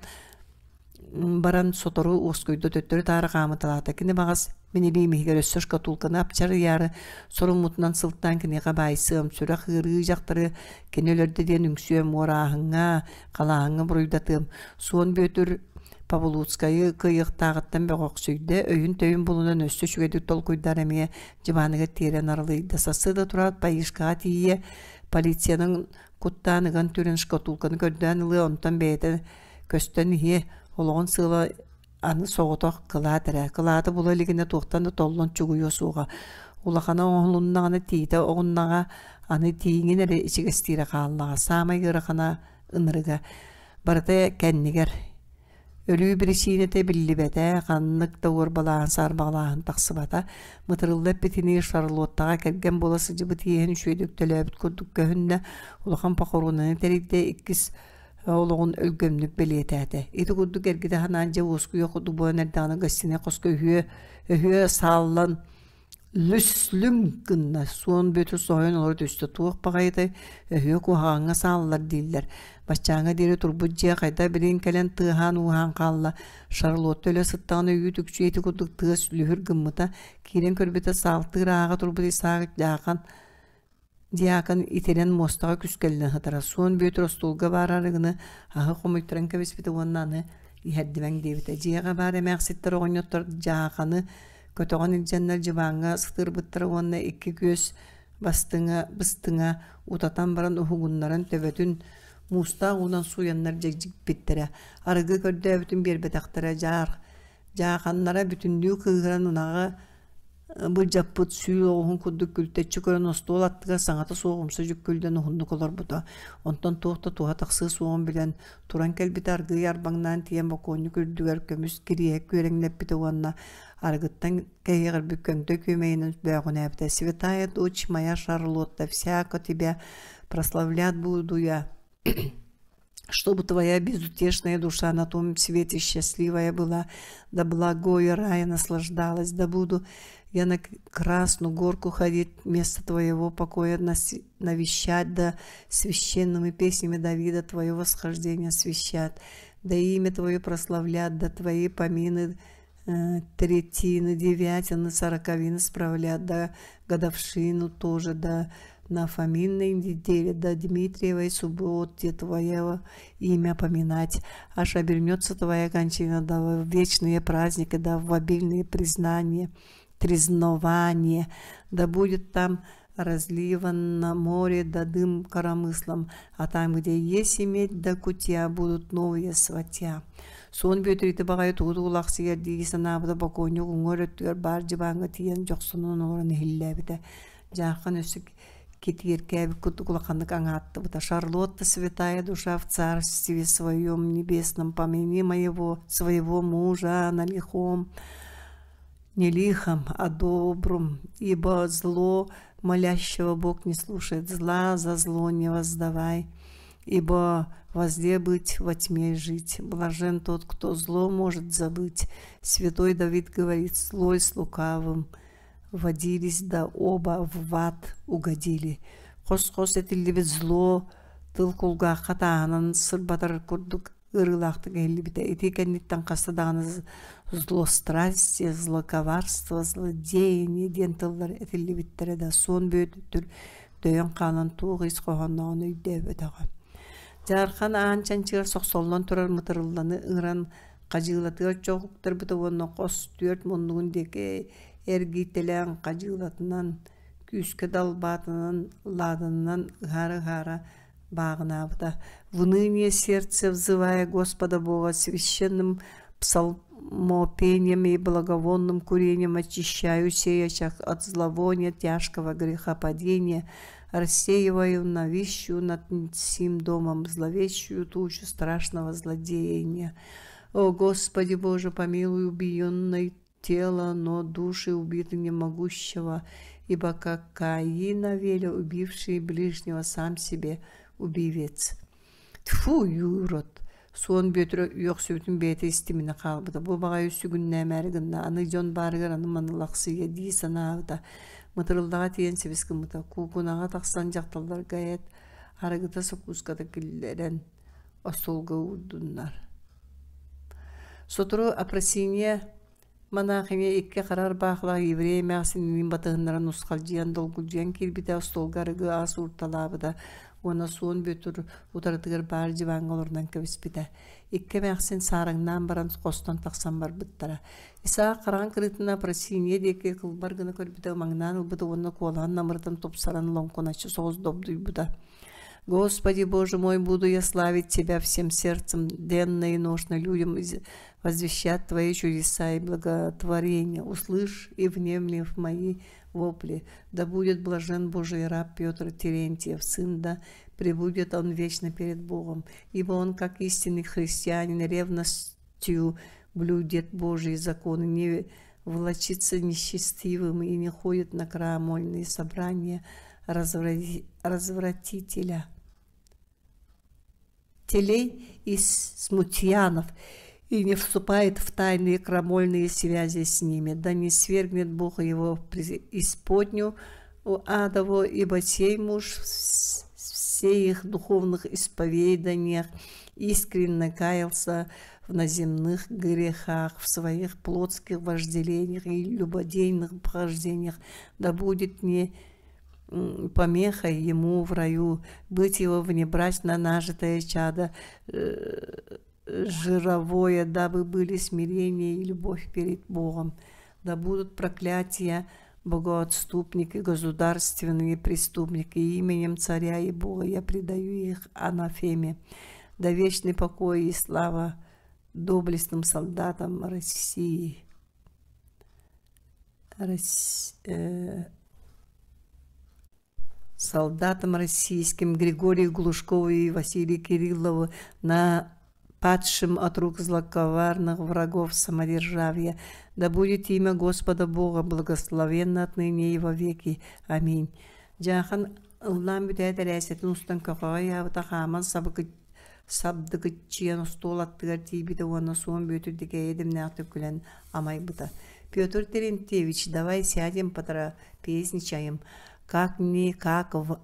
баран сотору уоскуйда төттөрү-таары хаамыталаата. Кини баҕас мин илиим иһигэр өссө шкатулканы апчарыйаары соруммутунан сылтаан киниэхэ баайсыам, сүрэх ыарыы дьахтары кини өлөрдө диэн үҥсүөм, уорааһыҥҥа, халааһыҥҥа буруйдатыам. Суон Бүөтүр Павлуцкайы кыайыахтааҕыттан бөҕөхсүйдэ, өйүн-төйүн булунан өссө үчүгэйдик толкуйдаан эмиэ дьыбааныгар тиэрэн аралыйда. Сарсыарда тураат Паишкаҕа тиийэ, полициянан куттаан ыган түрэн шкатулканы көрдөөн ылыа, онтон бэйэтэ көстөн иһиэ, олоҕун сыала аны соҕотох кылаат эрэ. Кылааты була илигинэ туохтан да толлон чугуйуо суоҕа. Улахана оҥоһулуннаҕына тиитэ оҕуннаҕа, аны тииҥин эрэ ичигэстиирэ хааллаҕа. Саамай ыарахана ынырыга барыта кэннигэр өлүү биричиинэтэ биллибэтэ, ханнык да уорбалааһын, саарбаҕалааһын тахсыбата. Мытырылла эппитинии Шарлоттаҕа кэргэн буола сылдьыбыт иэһин үчүгэйдик төлөөбүт курдук көһүннэ, улахан похоронаны тэрийдэ, иккис олоҕун өлгөмнүк бэлиэтээтэ. Ити курдук эргитэ санаан дьэ уоскуйа курдук буолан эрдэҕинэ гостиная хоско өһүө өһүө сааллан Лүс-лүҥ гынна, суон Бүөтүр соһуйан олоро түстэ, туох баҕайытай, өһүө куһаҕаҥҥа сааллар дииллэр. Баччааҥҥа диэри турбут дьиэ хайдах билигин кэлэн тыаһаан-ууһаан хаалла. Шарлотта өлө сыттаҕына үүт-үкчү ити курдук тыас лүһүр гыммыта, киирэн көрбүтэ саалтыыр ааҕа турбут Исаак дьаакан Дьякон итирэн муостаҕа күскэллэн сытара. Суон Бүөтүр остуолга баар арыгыны аһы хомуйтаран кэбиспитэ уонна аны иһэрдимэҥ диэбитэ. Дьиэҕэ баар эмээхситтэр оҕонньоттор дьааканы көтөҕөн илдьэннэр дьыбааҥҥа сытыарбыттара уонна икки күөс бастыҥа быстыҥа утатан баран уһугуннаран төбөтүн муустаах уунан сууйаннар дьэгдьиппиттэрэ. Арыгы көрдөөбүтүн биэрбэтэхтэрэ. Дьаар дьааханнара бүтүннүү кыыһыран ынаҕы былдьаппыт сүүл оҕуһун курдук күлтэччи көрөн остуол аттыгар саҥата суох умса дьүккүллэн уһуннук олорбута. Онтон туох да туһа тахсыа суоҕун билэн, туран кэлбитэ аргыый арбаҥнаан тиийэн бокуонньук үрдүгэр көмүс кириэһэ күөрэҥнэппитэ уонна арыгыттан кэһиэҕирбит көҥдөй күөмэйинэн бөөҕүнээбитэ. «Святая дочь моя Шарлотта, всяко тебя прославлять буду я, чтобы твоя безутешная душа на том свете счастливая была, да благое рая наслаждалась, да буду. Я на Красную горку ходить, место твоего покоя навещать, да священными песнями Давида твое восхождение освящать, да имя твое прославлять, да твои помины третины, девятины, сороковины справлять, да годовщину тоже, да на Фоминой неделе, да Дмитриевой субботе твоего имя поминать, аж обернется твоя кончина, да в вечные праздники, да в обильные признания, трезнование, да будет там разливано море, да дым коромыслом, а там, где есть иметь, да кутья, будут новые сватья. Суон Бүөтүр ити баҕайы тугу тугулахсыйар дии санаабыта бокуонньук уҥуор өттүгэр баар дьыбааҥҥа тиийэн дьохсунун олорон иһиллээбитэ. Дьаархан өссө китиэркээбит курдук улаханнык аҥааттыбыта. Шарлотта, святая душа в царстве своем небесном, помяни моего своего мужа на лихом, не лихом, а добром, ибо зло молящего Бог не слушает, зла за зло не воздавай, ибо возле быть во тьме жить. Блажен тот, кто зло может забыть. Святой Давид говорит, злой с лукавым водились, да оба в ад угодили. Хос-хос этиллибит зло тыл кулгаахха тааһынан сырбатар курдук ыарыылаахтык иһиллибитэ. Ити кэнниттэн хаста даҕаны злострастие, злоковарство, злодеяние диэн тыллар этиллибиттэрэ да суон бүөтүр дөйөн хаалан туох ис хоһооннооҕун өйдөөбөтөҕө. Дьаархан аан чанчыгар сохсоллон турар мытырылланы ыҥыран хадьыылатыгар чох уктарбыта уонна хос түөрт муннугун диэки эргийтэлээн хадьыылатынан күүскэ далбаатанан лааданынан ыһаара-ыһаара бааҕынаабыта. В уныние сердце взывая Господа Бога священным псалмопением и благовонным курением очищаю сей очаг от зловония тяжкого грехопадения, рассеиваю нависшую над сим домом зловещую тучу страшного злодеяния. О Господи Боже, помилуй убиенной тело, но души убиты не могущего, ибо как Каина веля, убивший ближнего сам себе убивец. Тьфу, юрод! Суон Бүөтүр үөхсүбүтүн бэйэтэ истиминэ хаалбыта. Бу баҕайы сүгүннээмээри гынна, аны дьон баарыгар аны маны лахсыйа дии санаабыта. Мытырыллаҕа тиийэн сибис гыммыта. Куукунаҕа тахсан дьахталларга эт, арыгыта сокууската киллэрэн остуолга уурдуннар. Сотору Апросинья Монахиня икки хара ырбаахылаах еврей эмээхсининиин батыһыннара нусхалдьыйан долгулдьуйан киирбитэ, остуолга арыгы ас уурталаабыта уонна Суон Бүөтүр утарытыгар баар дьыбааҥҥа олорунан кэбиспитэ. Икки эмээхсин саараҥнаан баран хостон тахсан барбыттара. Исаак хараҕын кырыытына Просинья диэки кылбар гына көрбүтэ, ымаҥнаан ылбыта уонна куолаһын намырытан тупсаран лоҥкуначчы соҕус добдуйбута. Господи Боже мой, буду я славить Тебя всем сердцем, денно и ношно людям возвещать Твои чудеса и благотворения. Услышь и внемли в мои вопли. Да будет блажен Божий раб Петр Терентьев, сын, да пребудет он вечно перед Богом, ибо он, как истинный христианин, ревностью блюдет Божьи законы, не влачится нечестивым и не ходит на крамольные собрания развратителя телей и смутьянов, и не вступает в тайные крамольные связи с ними, да не свергнет Бог его в преисподнюю адову, ибо сей муж все их духовных исповеданиях искренне каялся в наземных грехах, в своих плотских вожделениях и любодейных похождениях, да будет не помехой ему в раю, быть его внебрачно нажитое чадо жировое, дабы были смирение и любовь перед Богом. Да будут проклятия богоотступники, государственные преступники, именем царя и Бога я предаю их анафеме. Да вечный покой и слава доблестным солдатам России. Рос... солдатам российским Григорию Глушкову и Василию Кириллову на падшим от рук злоковарных врагов самодержавия. Да будет имя Господа Бога благословенно отныне и во веки. Аминь. Дьаахан ыллаан бүтээт эрээсэтин устан көҕөҕө ыйаабыта хааман сабдыгыччыйан остуол аттыгар тиийбитэ уонна Суон Бүөтүр диэки эйэ-дэмнээхтик күлэн амайбыта. Петр Терентьевич, давай сядем потрапезничаем. Как-никак в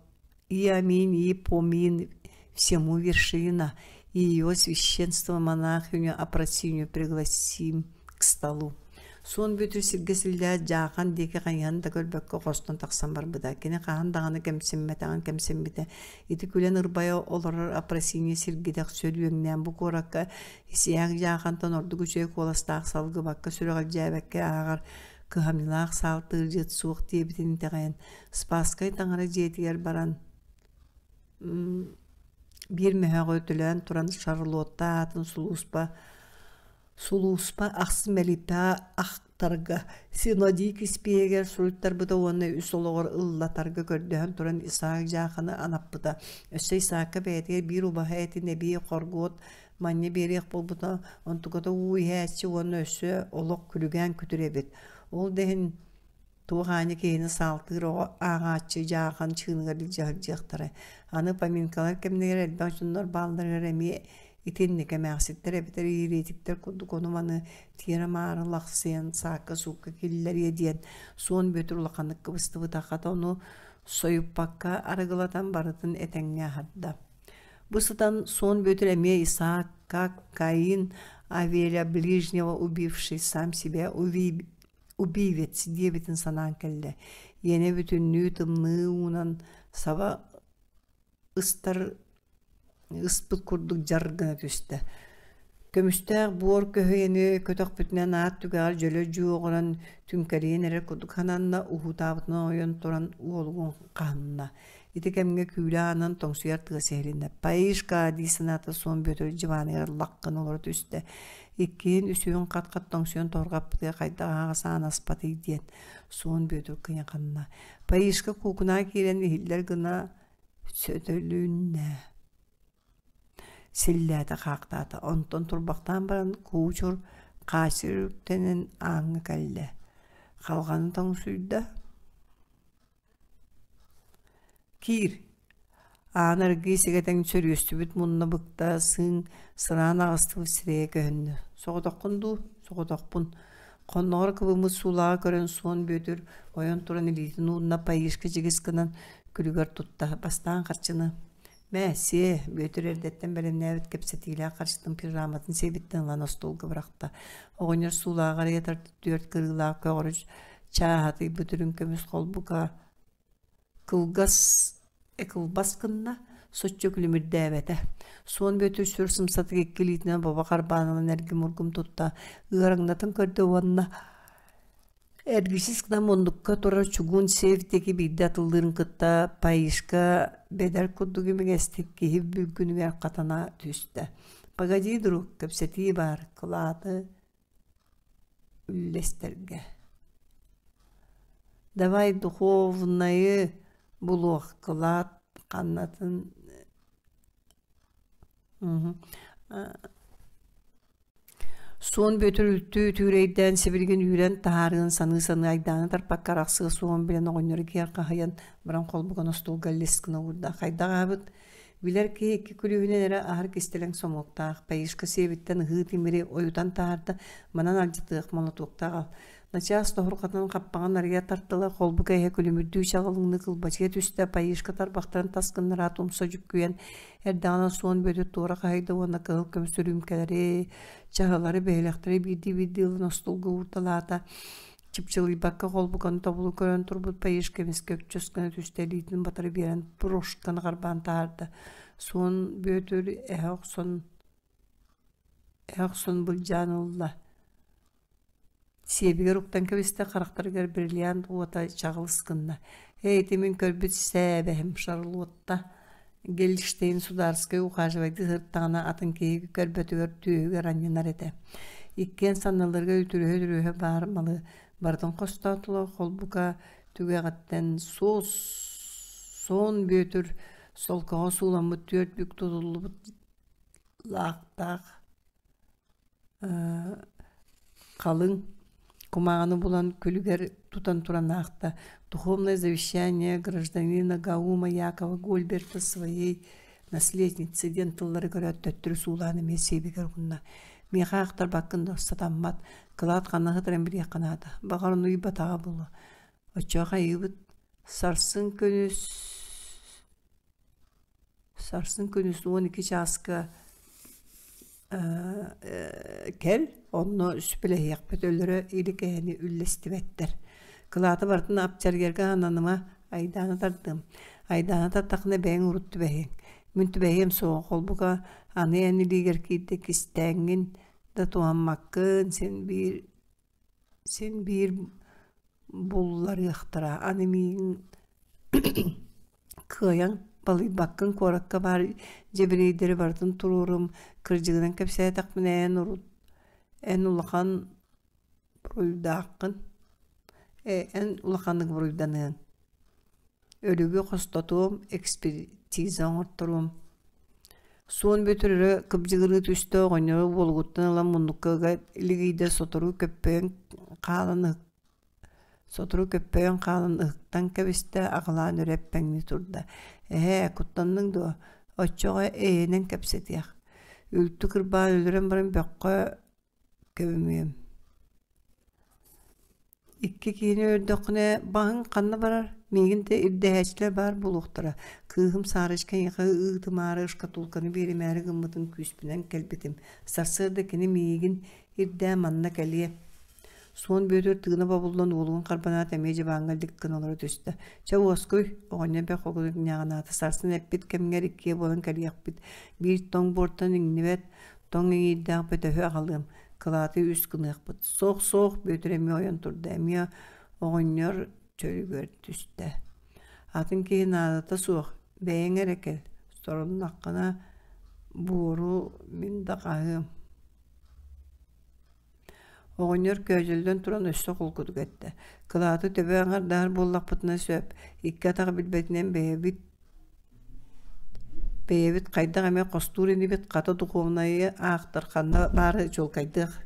и аминь, и помин всему вершина, и ее священство монахиню Апросиню пригласим к столу. Суон Бүөтүр сиргэ силлээт Дьаахан диэки хайыһан да көрбөккө хостон тахсан барбыта. Кини хаһан даҕаны кэмсиммэтэҕин кэмсиммитэ. Ити күлэн ырбайа олорор Апросинья сиргидэх сөрүөҥнээн бу куоракка Исиһээх Дьаахантан ордук үчүгэй куоластаах салгыбакка сүрэҕэлдьээбэккэ ааҕар кыһамньылаах саалтыыр дьыт суох диэбитин итэҕэйэн Спасскай таҥара дьиэтигэр баран биир мөһөөҕү төлөөн туран Шарлотта аатын сулууспа сулууспа ахсын мэлиппэ ахтарга синодик испииһэгэр суруйтарбыта уонна үс олоҕор ыллатарга көрдөһөн туран Исаак Дьааханы анаппыта. Өссө Исаакка бэйэтигэр биир убаһа этин эбии хоргуот манньа биэриэх буолбута, онтуката уу иһээччи уонна өссө олох күлүгээн күтүр эбит. Ол да иһин Туох аанньа киһини саалтыыр оҕо ааҕааччы дьаахан чыыныгар илдьэ сылдьыахтара. Аны поминкалар кэмнэригэр элбэх дьоннор баалларыгар эмиэ итинник эмээхситтэр эбэтэр еретиктэр курдук ону-маны тиэрэ-маары лахсыйан саакка-суукка киллэриэ диэн Суон Бүөтүр улаханнык кыбыстыбыта, хата ону сойуппакка арыгылатан барытын этэҥҥэ аһарда. Бу сытан Суон Бүөтүр эмиэ Исаак, как Каин Авеля ближнего убивший сам себя убивец диэбитин санаан кэллэ. Иэнэ бүтүннүү тымныы уунан саба ыстар ыспыт курдук дьар гына түстэ. Көмүстээх буор көһүйэни көтөхпүтүнэн аат түгэҕэр дьөлө дьуоҕуран түҥкэлийэн эрэр курдук сананна, уһуутаабытынан ойон туран уолугун хаһынна. Ити кэмҥэ күүлэ аанын тоҥсуйар тыас иһилиннэ. «Паишка!» дии санаата Суон Бүөтүр дьыбааныгар лаххын олоро түстэ. Иккиһин, үсүһүн хат-хат тоҥсуйан тоһурҕаппытыгар хайдах аһаҕас аан аспатый диэн Суон Бүөтүр кыйаханна. Паишка куукунаҕа киирэн иһиллэр гына сөтөлүннэ. Силлээтэ хаахтаата. Онтон турбахтаан баран куучур хаачыр үктэнэн ааҥҥа кэллэ. Халҕаны тоҥсуйда. Киир, аан аргыый сэгэтэн сөрүөстүбүт мунна быкта сыыҥ сыраан аҕыстыбыт сирэйэ көһүннэ: «Соҕотоххун дуу, соҕотохпун» Хонноҕор кыбыммыт суулааҕы көрөн Суон Бүөтүр ойон туран илиитин уунна Паишка дьигис гынан күлүгэр тутта, бастаан харчыны «Мэ, сиэ» Бүөтүр эрдэттэн бэлэмнээбит кэпсэтиилээх харчытын пижаматын сиэбиттэн ылан остуолга бырахта. Оҕонньор суулааҕар ыйатар түөрт кырыылаах көҕөрү чааһатыйбыт үрүҥ көмүс холбука кылгас кылбас гынна, соччо күлүмүрдээбэтэ. Суон Бүөтүр сүр сымсатык икки илиитинэн бобо харбаан ылан эргим-ургум тутта, ыараҥнатын көрдө уонна эргичис гынан муннукка турар чугуун сейф диэки биирдэ атыллыырын кытта Паишка бэдэр курдук имигэстик киһи бүлгүнүгэр хатана түстэ. «Погоди, друг, кэпсэтии баар, кылааты үллэстэргэ Давай духовнайы булуох кылаат ханнатын Суон Бүөтүр үлтү түүрэйдээн сибилигин үүрэн таһаарыан саныы-саныы айдааны тарпакка арахсыа суоҕун билэн оҕонньору киэр хаһыйан баран холбукан остуолга лис гына уурда. Хайдах аһабыт Билэр киһи икки күлүүһүнэн эрэ аһар кистэлэҥ сомуоктаах, Паишка сиэбиттэн ыһыы тимири ойутан таһаарда, манан алдьатыах молотуоктаах ал. Начаас тоһурҕатынан хаппаҕын арыйа тартыла, холбука иһэ күлүмүрдүү чаҕылыҥныы кылбачыйа түстэ, Паишка тарбахтарын тас гыннараат умса дьүккүйэн, эрдэҕинэ суон бүөтү туора хаһыйда уонна кыһыл көмүс үрүүмкэлэри, чаһылары, бэһилэхтэри биирдии-биирдии ылан остуолга уурталаата. Чыпчылыйбакка холбуканы тобулу көрөн турбут Паишка эмискэ өкчөс гына түстэ, илиитин батары биэрэн брошканы харбаан таһаарда. Суон Бүөтүр эһэ охсон эһэ охсон былдьаан ылла. Сиэбигэр уктан кэбистэ, харахтарыгар бриллиант уота чаҕылыс гынна. Ээ, ити мин көрбүт сээбэһим Шарлотта Гельштейн судаарыскай ухаживайдыы сырыттаҕына атын киһи көрбөтүгэр түөһүгэр анньынар этэ. Иккиэн санныларыгар үтүрүһэ-үтүрүһэ баар малы барытын хостоотулар, холбука түгэҕиттэн суос суон Бүөтүр солкоҕо сууламмыт түөрт бүк тутуллубут лаахтаах халыҥ кумааҕыны булан күлүгэр тутан туран аахта «Духовное завещание гражданина Гаума Якова Гольберта своей наследнице» диэн тыллары көрөөт төттөрү суулаан эмиэ сиэбигэр угунна. Миэхэ аахтарбаккын да сатаммат. Кылаат ханна сытарын билиэххэ наада. Баҕар ону ыйбатаҕа буолуо. Оччоҕо хайыыбыт? Сарсын күнүс Сарсын күнүс 12 чааска кэл, онно сүбэлэһиэхпит, өлөрө илик эһэни үллэстибэттэр. Кылааты барытын апчарыйарга ананыма, айдааны тардыам. Айдааны тартахына бэйэҥ урут түбэһиэҥ. Мин түбэһиэм суоҕа, холбука аны эн илиигэр киирдэ кистээҥҥин да туһаммаккын, син биир син биир булларыахтара. Аны миигин кыайан балыйбаккын куоракка баар дьэбириэйдэри барытын туруорум, кырдьыгынан кэпсээтэхпинэ эн урут эн улахан буруйдааххын, ээ эн улаханнык буруйданыаҥ. Өлүгү хостотуом, экспертиза оҥорторуом. Суон Бүөтүр өрө кыбдьыгырыы түстэ, оҕонньору буолугуттан ылан муннукка ыга илигийдэ, сотору көппөйөн хаалан сотору көппөйөн хаалан ыһыктан кэбистэ, аҕылаан өрө эппэҥнии турда: «Эһээ, куттанныҥ дуо? Оччоҕо эйэнэн кэпсэтиэх. Үлтү кырбаан өлөрөн баран бөххө көмүөм. Икки киһини өлөрдөххүнэ, баһыҥ ханна барар? Миигин да ирдэһээччилэр баар буолуохтара. Кыыһым Саарычка эйиэхэ ыытымаары шкатулканы биэримээри гыммытын күүспүнэн кэлбитим. Сарсыарда кини миигин ирдээн манна кэлиэ. Суон Бүөтүр тыына бобуллан уолугун харбанаат эмиэ дьыбааҥҥа дик гына олоро түстэ. Чэ уоскуй, оҕонньор бэх хоҕурук ньааҕынаата сарсын эппит кэмҥэр иккиэ буолан кэлиэхпит. Биир тоҥ буортан иҥнибэт, тоҥ иҥиирдээх бөтөһү аҕалыам, кылааты үс гыныахпыт. Суох-суох, Бүөтүр эмиэ ойон турда, эмиэ оҕонньор чөлүгэр түстэ. Атын киһи наадата суох, бэйэҥ эрэ кэл, соруннаххына буору мин да хаһыам. Оҕонньор көөдьөллөн туран өссө холкутук эттэ: «Кылааты төбө аҥардаһар буоллахпытына сөп, икки атах билбэтинэн бэйэбит бэйэбит хайдах эмэ хостуур инибит, хата духуобунайы аахтар ханна баара чуолкайдыах».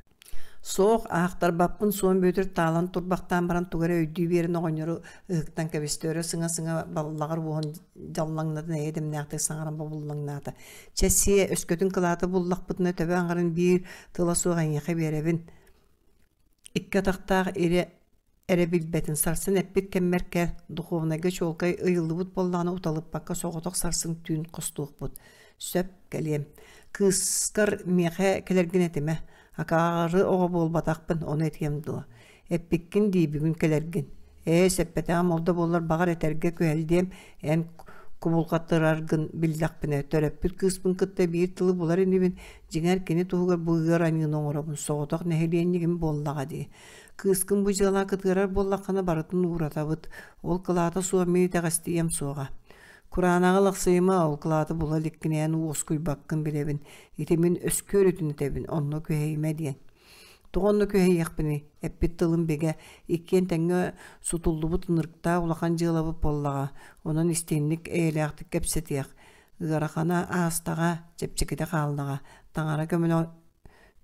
Суох, аахтарбаппын Суон Бүөтүр таалан турбахтаан баран тугу эрэ өйдүү биэрэн оҕонньору ыһыктан кэбистэ, өрө сыҥа-сыҥа баллаҕар уоһун дьаллаҥнатан эйэ дэмнээхтик саҥаран бобуллаҥнаата. Чэ сиэ, өскөтүн кылааты буллахпытына төбө аҥарын биир тыла суох эйиэхэ биэрэбин. Икки атахтаах ирэ эрэ билбэтин сарсын эппит кэммэр кэл, духовнайга чуолкай ыйыллыбыт буоллаҕына уталыппакка соҕотох сарсын түүн хостуохпут. Сөп, кэлиэм. Кыыскар миэхэ кэлэргин этимэ. Акаары оҕо буолбатахпын, ону этиэм дуо? Эппиккин дии бүгүн кэлэргин. Ээ, сэппэтэҕим ол да буоллар баҕар этэргэ күһэллиэм, эн кубулҕатыраргын биллэхпинэ, төрөппүт кыыспын кытта биир тылы булар инибин, дьиҥэр кини туһугар бу ыар аньыыны оҥоробун, соҕотох нэһилиэнньигим буоллаҕа дии. Кыыскын бу дьыалаҕа кытыарар буоллаххына барытын ууратабыт, ол кылаата суох мин итэҕэстийиэм суоҕа. Кураанаҕы лахсыйыма, ол кылааты була иликкин эн уоскуйбаккын билэбин, ити мин өскүөр үтүн этэбин, онно күһэйимэ диэн. Тоҕо онно күһэйиэхпиний, эппит тылым бигэ, иккиэн тэҥҥэ сутуллубут ынырыктаах улахан дьыалабыт буоллаҕа, онон истиҥник, эйэлээхтик кэпсэтиэх. Ыарахана аастаҕа, чэпчэкитэ хааллаҕа, таҥара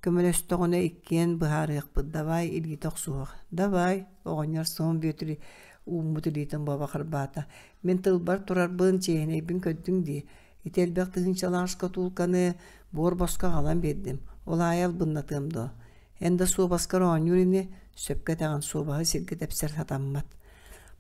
көмөлөстөҕүнэ иккиэн быһаарыахпыт, давай илиитэ охсуһуох, давай, оҕонньор Суон Бүөтүр ууммут илиитин буоба харбаата. Мин тылбар турарбын, чиэһинэйбин көрдүҥ дии, Ити элбэх тыһыынчалаах шкатулканы буор босхо аҕалан биэрдим. Ол аайы албыннатыам дуо? Эн да суобаскар оонньуур ини, сөпкө этэҕин, суобаһы сиргэ тэпсэр сатаммат.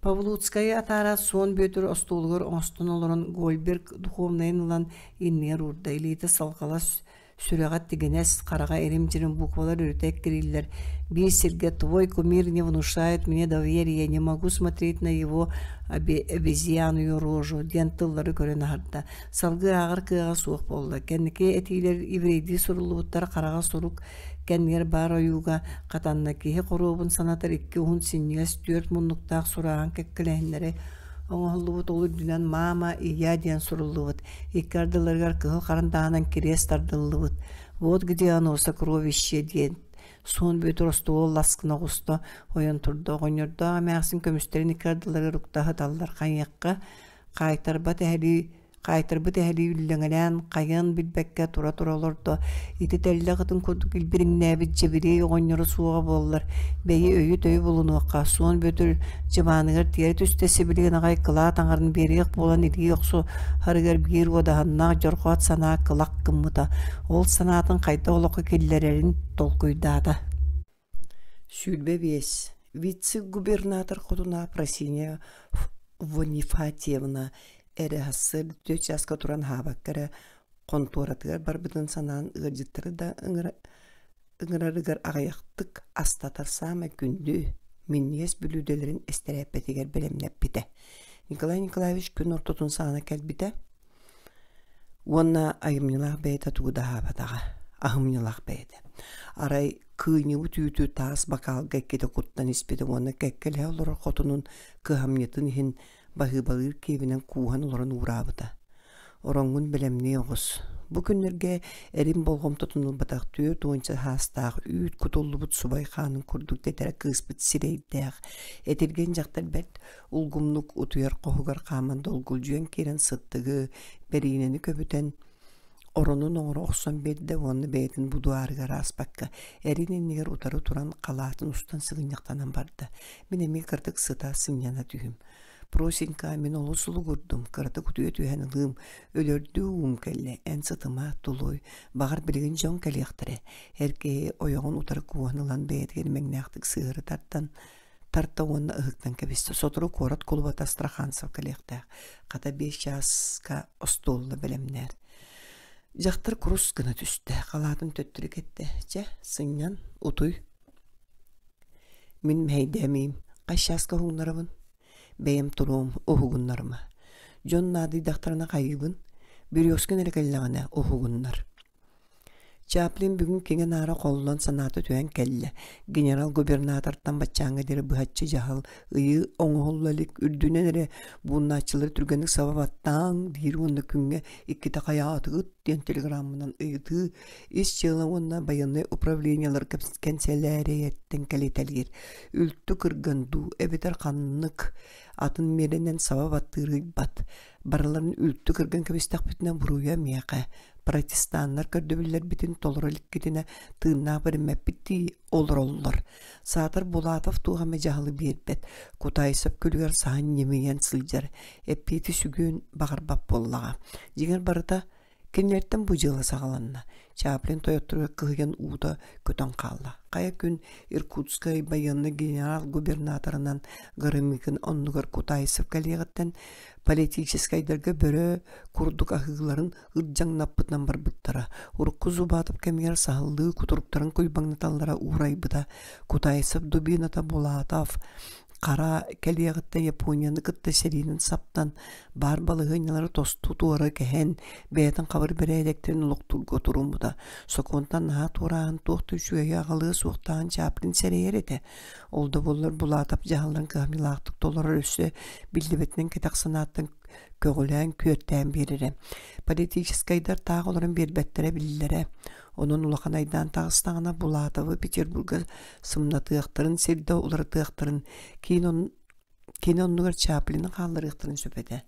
Павлуцкайы атаара Суон Бүөтүр остуолугар оҥостон олорон Гольберг духовнайын ылан иннигэр уурда, илиитэ салҕалас сүрэҕэ тигинэс, хараҕа ирим-дьирим буквалар өрүтэ эккирииллэр. Биир сиргэ «Твой кумир не внушает мне доверия, не могу смотреть на его обезьяную рожу» диэн тыллары көрөн аһарда. Салгыы ааҕар кыаҕа суох буолла. Кэнники этиилэр еврейдии суруллубуттар хараҕа сурук кэннигэр баар ойууга хатанна. Киһи хоруобун санатар икки уһун синньигэс түөрт муннуктаах сурааҕын кэккэлэһиннэри оҥоһуллубут ол үрдүнэн «Мама, Ия» диэн суруллубут. Икки ардыларыгар кыһыл харандааһынан кириэс тардыллыбыт. «Вот где оно, сокровище» диэн Суон Бүөтүр остуол лас гына оҕуста, ойон турда. Оҕонньордоох эмээхсин көмүстэрин икки ардыларыгар укта сыталлар. Хайыахха хаайтарбат эһэлии Хаайтарбыт эһэлии үллэҥэлээн, хайыан билбэккэ тура-тура олордо. Ити тэллэх ытын курдук илбириҥнээбит дьэбириэй оҕонньоро суоҕа буоллар, бэйи өйү-төйү булунуохха, Суон Бүөтүр дьыбааныгар тиэрэ түстэ сибилигин аҕай кылаат аҥарын биэриэх буолан илии охсуһарыгар биир уодаһыннаах дьорҕоот санаа кылах гыммыта. Ол санаатын хайдах олоххо киллэрэрин толкуйдаата. 25. Вице-губернатор хотуна Просиния Вонифатьевна эрэ сарсыарда түөрт чааска туран аһаабакка эрэ хонтуоратыгар барбытын санаан ыалдьыттары да ыҥырарыгар аҕыйахтык астатар саамай күндү, минньигэс бүлүүдэлэрин эстэрээппэтигэр бэлэмнэппитэ. Николай Николаевич күн ортотун саҕана кэлбитэ уонна айымньылаах бэйэтэ тугу да аһаабатаҕа, аһымньылаах бэйэтэ. Арай кыынньыбыт үүтү таас бакаалга иккитэ куттан испитэ уонна кэккэлэһэ олорор хотунун кыһамньытын иһин баһыыбалыыр киэбинэн кууһан олорон уураабыта. Ороҥҥун бэлэмнии оҕус. Бу күннэргэ эрин болҕомтотун ылбатах 40 саастаах үүт кутуллубут субай хаанын курдук тэтэрэ кыыспыт сирэйдээх, этиргэн дьахтар бэрт улгумнук утуйар хоһугар хааман долгулдьуйан киирэн сыттыгы, бэриинэни көбүтэн, оронун оҥоро охсон биэрдэ уонна бэйэтин будуарыгар ааспакка, эрин иннигэр утары туран халаатын устан сыгынньахтанан барда. Мин эмиэ кыратык сыта сынньана түһүм. Просенька, мин олус улугурдум, кыратык утуйа түһэн ылыым, өлөрдүү уум кэллэ, эн сытыма, тулуй, баҕар билигин дьон кэлиэхтэрэ. Эр киһи ойоҕун утары кууһан ылан бэйэтигэр имэҥнээхтик сыһыары тардан, тарта уонна ыһыктан кэбистэ. Сотору куорат кулубата Астраханцев кэлиэхтээх. Хата 5 чааска остуолла бэлэмнээр. Дьахтар курус гына түстэ, халаатын төттөрү кэттэ. Чэ, сынньан, утуй. Мин мэһэйдээмиим, хас чааска уһугуннарабын? Бэйэм туруом, уһугуннарыма. Дьон наадыйдахтарына хайыыбын? Березкин эрэ кэллэҕинэ уһугуннар. Чаплин бүгүн киҥэ-наара холлон санаата түһэн кэллэ. Генерал-губернатортан баччааҥҥа диэри быһаччы дьаһал, ыйыы оҥоһулла илик үрдүнэн эрэ бууннааччылары түргэнник саба баттааҥ диир уонна күҥҥэ иккитэ хайаатыгыт диэн телеграмманан ыйытыы ис дьыала уонна байыаннай управлениелар кэнсэлээрийэттэн кэлитэлиир. Үлтү кырган дуу эбэтэр ханнык атын миэрэнэн саба баттыыр ыйбат. Барыларын үлтү кырган кэбистэхпитинэ буруйа миэхэ протестаннар көрдөбүллэрбитин толоро иликкитинэ тыыннаах бэриммэппит дии олороллор. Саатар Булатов туох эмэ дьаһалы биэрбэт, Кутаайсап күлүгэр саһан ньимийэн сылдьар, эппиэти сүгүөн баҕарбат буоллаҕа. Дьиҥэр барыта кинилэртэн бу дьыала саҕаланна. Чаплин тойотторугар кыһыйан уута көтөн хаалла. Хайа күн Иркутскай байыаннай генерал-губернаторынан Горомыкин оннугар Кутаайсов кэлиэҕиттэн политическайдарга бөрө курдук аһыыларын ырдьаҥнаппытынан барбыттара. Урукку Зубатов кэмигэр саһыллыы кутуруктарын куйбаҥнаталлара уурайбыта. Кутаайсов дубината Булатов хара кэлиэҕиттэн Японияны кытта сэриинэн саптан, баар балаһыанньалары тосту туора кэһэн, бэйэтин хабыр бэрээдэктэрин олохтуурга туруммута. Сокуонтан наһаа туорааһын туох да үчүгэйи аҕалыа суохтааҕын Чаплин сэрэйэр этэ. Ол да буоллар Булатов дьаһалларын кыһамньылаахтык толорор өссө биллибэтинэн кэтэх санааттан көҕүлээн күөртээн биэрэрэ. Политическайдар таах олорон биэрбэттэрэ биллэрэ. Онон улахан айдаан таҕыстаҕына Булатовы Петербурга сымнатыахтарын, сирдэ уларытыахтарын, киин он кини оннугар Чаплины хаалларыахтарын сөп этэ.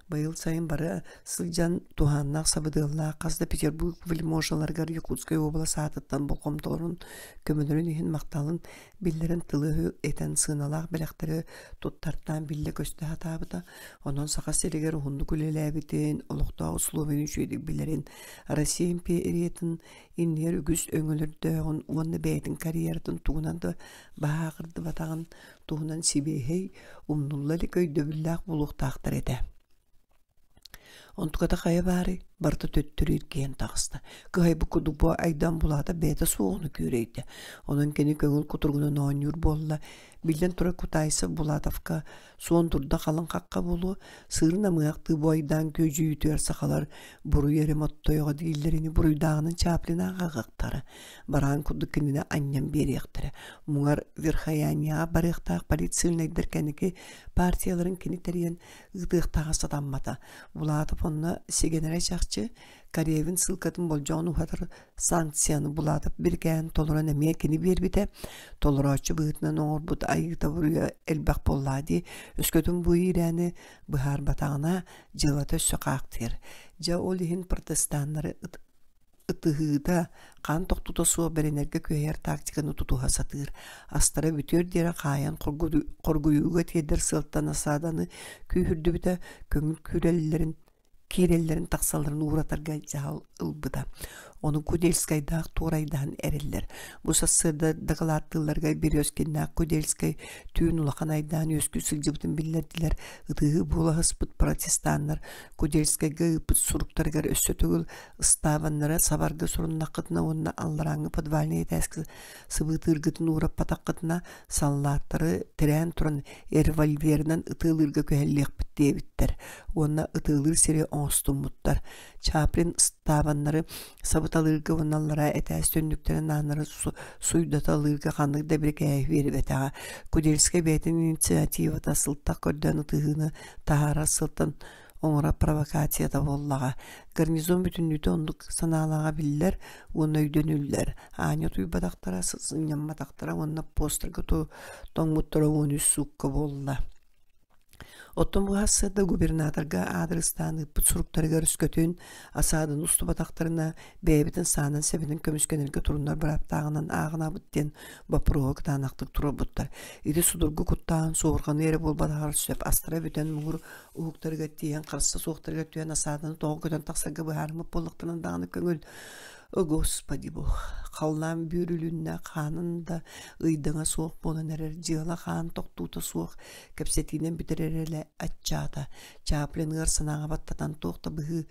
Быйыл сайын бары сылдьан туһааннаах сабыдыаллаах хас да Петербург вельможаларыгар Якутскай уобалас аатыттан болҕомтолорун, көмөлөрүн иһин махталын биллэрэн тылы этэн сыаналаах бэлэхтэри туттартаан биллэ-көстө сатаабыта. Онон Саха сиригэр уһуннук үлэлээбитин, олохтоох условияны үчүгэйдик билэрин, Россия империятын иннигэр үгүс өҥөлөрдөөҕүн уонна бэйэтин карьератын тугунан да баһааҕырдыбатаҕын туһунан сибиэһэй, умнулла илик өйдөбүллээх буолуохтаахтар этэ. Онтуката хайа баарый, барыта төттөрү эргийэн таҕыста. Кыһайбыт курдук бу Айдан Булаата бэйэтэ суоҕуну күөрэйдэ. Онон кини көҥүл кутуругунан оонньуур буолла. Биллэн турар Кутаайсов Булатовка суон турда халыҥ хахха буолуо, сыырын амыһахтыы бу айдаан күөдьүйүүтүгэр сахалар буруй эрэ моттойоҕо дииллэрини буруйдааҕынан Чаплин ааҕыахтара. Бараан курдук кинини анньан биэриэхтэрэ. Муҥар Верхоянияҕа барыахтаах политсильнайдар кэнники партияларын кини тэрийэн ыытыахтааҕа сатаммата. Булатов онно сигэнэрэ чахчы. Чахчы, Каревин ссылкатын болдьоҕун уһатар санкцияны Булатов бирикээһин толорон эмиэ кини биэрбитэ, толорооччу быһыытынан оҥорбут айыыта-буруйа элбэх буоллаҕа дии, өскөтүн бу иирээни быһаарбатаҕына, дьыалата өссө хаахтыйар. Дьэ, ол иһин протестаннары ытыһыыта, хаан тохтуута суох бэринэргэ күһэйэр тактиканы тутуһа сатыыр. Астара бүтүөр диэри хаайан хоргуйууга тиэрдэр сыалтан осаданы күүһүрдүбүтэ, көҥүл күүрэллэрин киирэллэрин тахсалларын ууратарга дьаһал ылбыта. Ону Кудельскайдаах туорайдаһан эрэллэр. Бу сарсыарда дакылааттыылларыгар Березкиннээх Кудельскай түүн улахан айдаан үөскүү сылдьыбытын биллэрдилэр. Ытыһыы буола сыспыт протестаннар Кудельскайга ыыппыт суруктарыгар өссө төгүл ыстаабаннара сабарга суруннаххытына уонна алларааҥҥы подвальнай этээскэ сыбыытыыргытын уураппатаххытына саллааттары тирээн туран револьверынан ытыалыырга күһэллиэхпит диэбиттэр уонна ытыалыыр сири оҥостуммуттар. Чаплин ыстаабаннары сабыталыырга уонна аллараа этээс түннүктэрин ааннары суйдаталыырга ханнык да бирикээһи биэрбэтэҕэ. Кудельскай бэйэтин инициативата сылтах көрдөөн ытыһыыны таһаарар сылтан оҥорор провокацията буоллаҕа. Гарнизон бүтүннүүтэ оннук санаалааҕа биллэр уонна өйдөнүллэр. Аанньа утуйбатахтара, сынньамматахтара уонна постерга тоҥмуттара 13 суукка буолла. Оттон бу сарсыарда губернаторга аадырыстаан ыыппыт суруктарыгар өскөтүн осаданы устубатахтарына бэйэбитин саанан сэбинэн көмүскэнэргэ турунар бырааптааҕынан ааҕынабыт диэн боппуруоһу кытаанахтык туруорбуттар. Ити судургу куттаан суоһурҕаныы эрэ буолбатаҕар сөп астара бүтэн муҥур уһуктарыгар тиийэн харса суохтарыгар түһэн осаданы тоҕо көтөн тахсарга быһаарыммыт буоллахтарына даҕаны көҥүл. О Господи Бог, халлаан бүөрүлүннэ, хаанын да ыйдаҥа суох буолан эрэр, дьыала хаан тохтуута суох, кэпсэтиинэн бүтэр эрэлэ аччаата. Чаплин ыар санааҕа баттатан туох да быһыы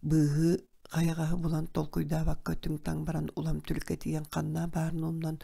быыһыы хайаҕаһы булан толкуйдаабакка түҥ-таҥ баран улам түлкэтийэн ханна баарын умнан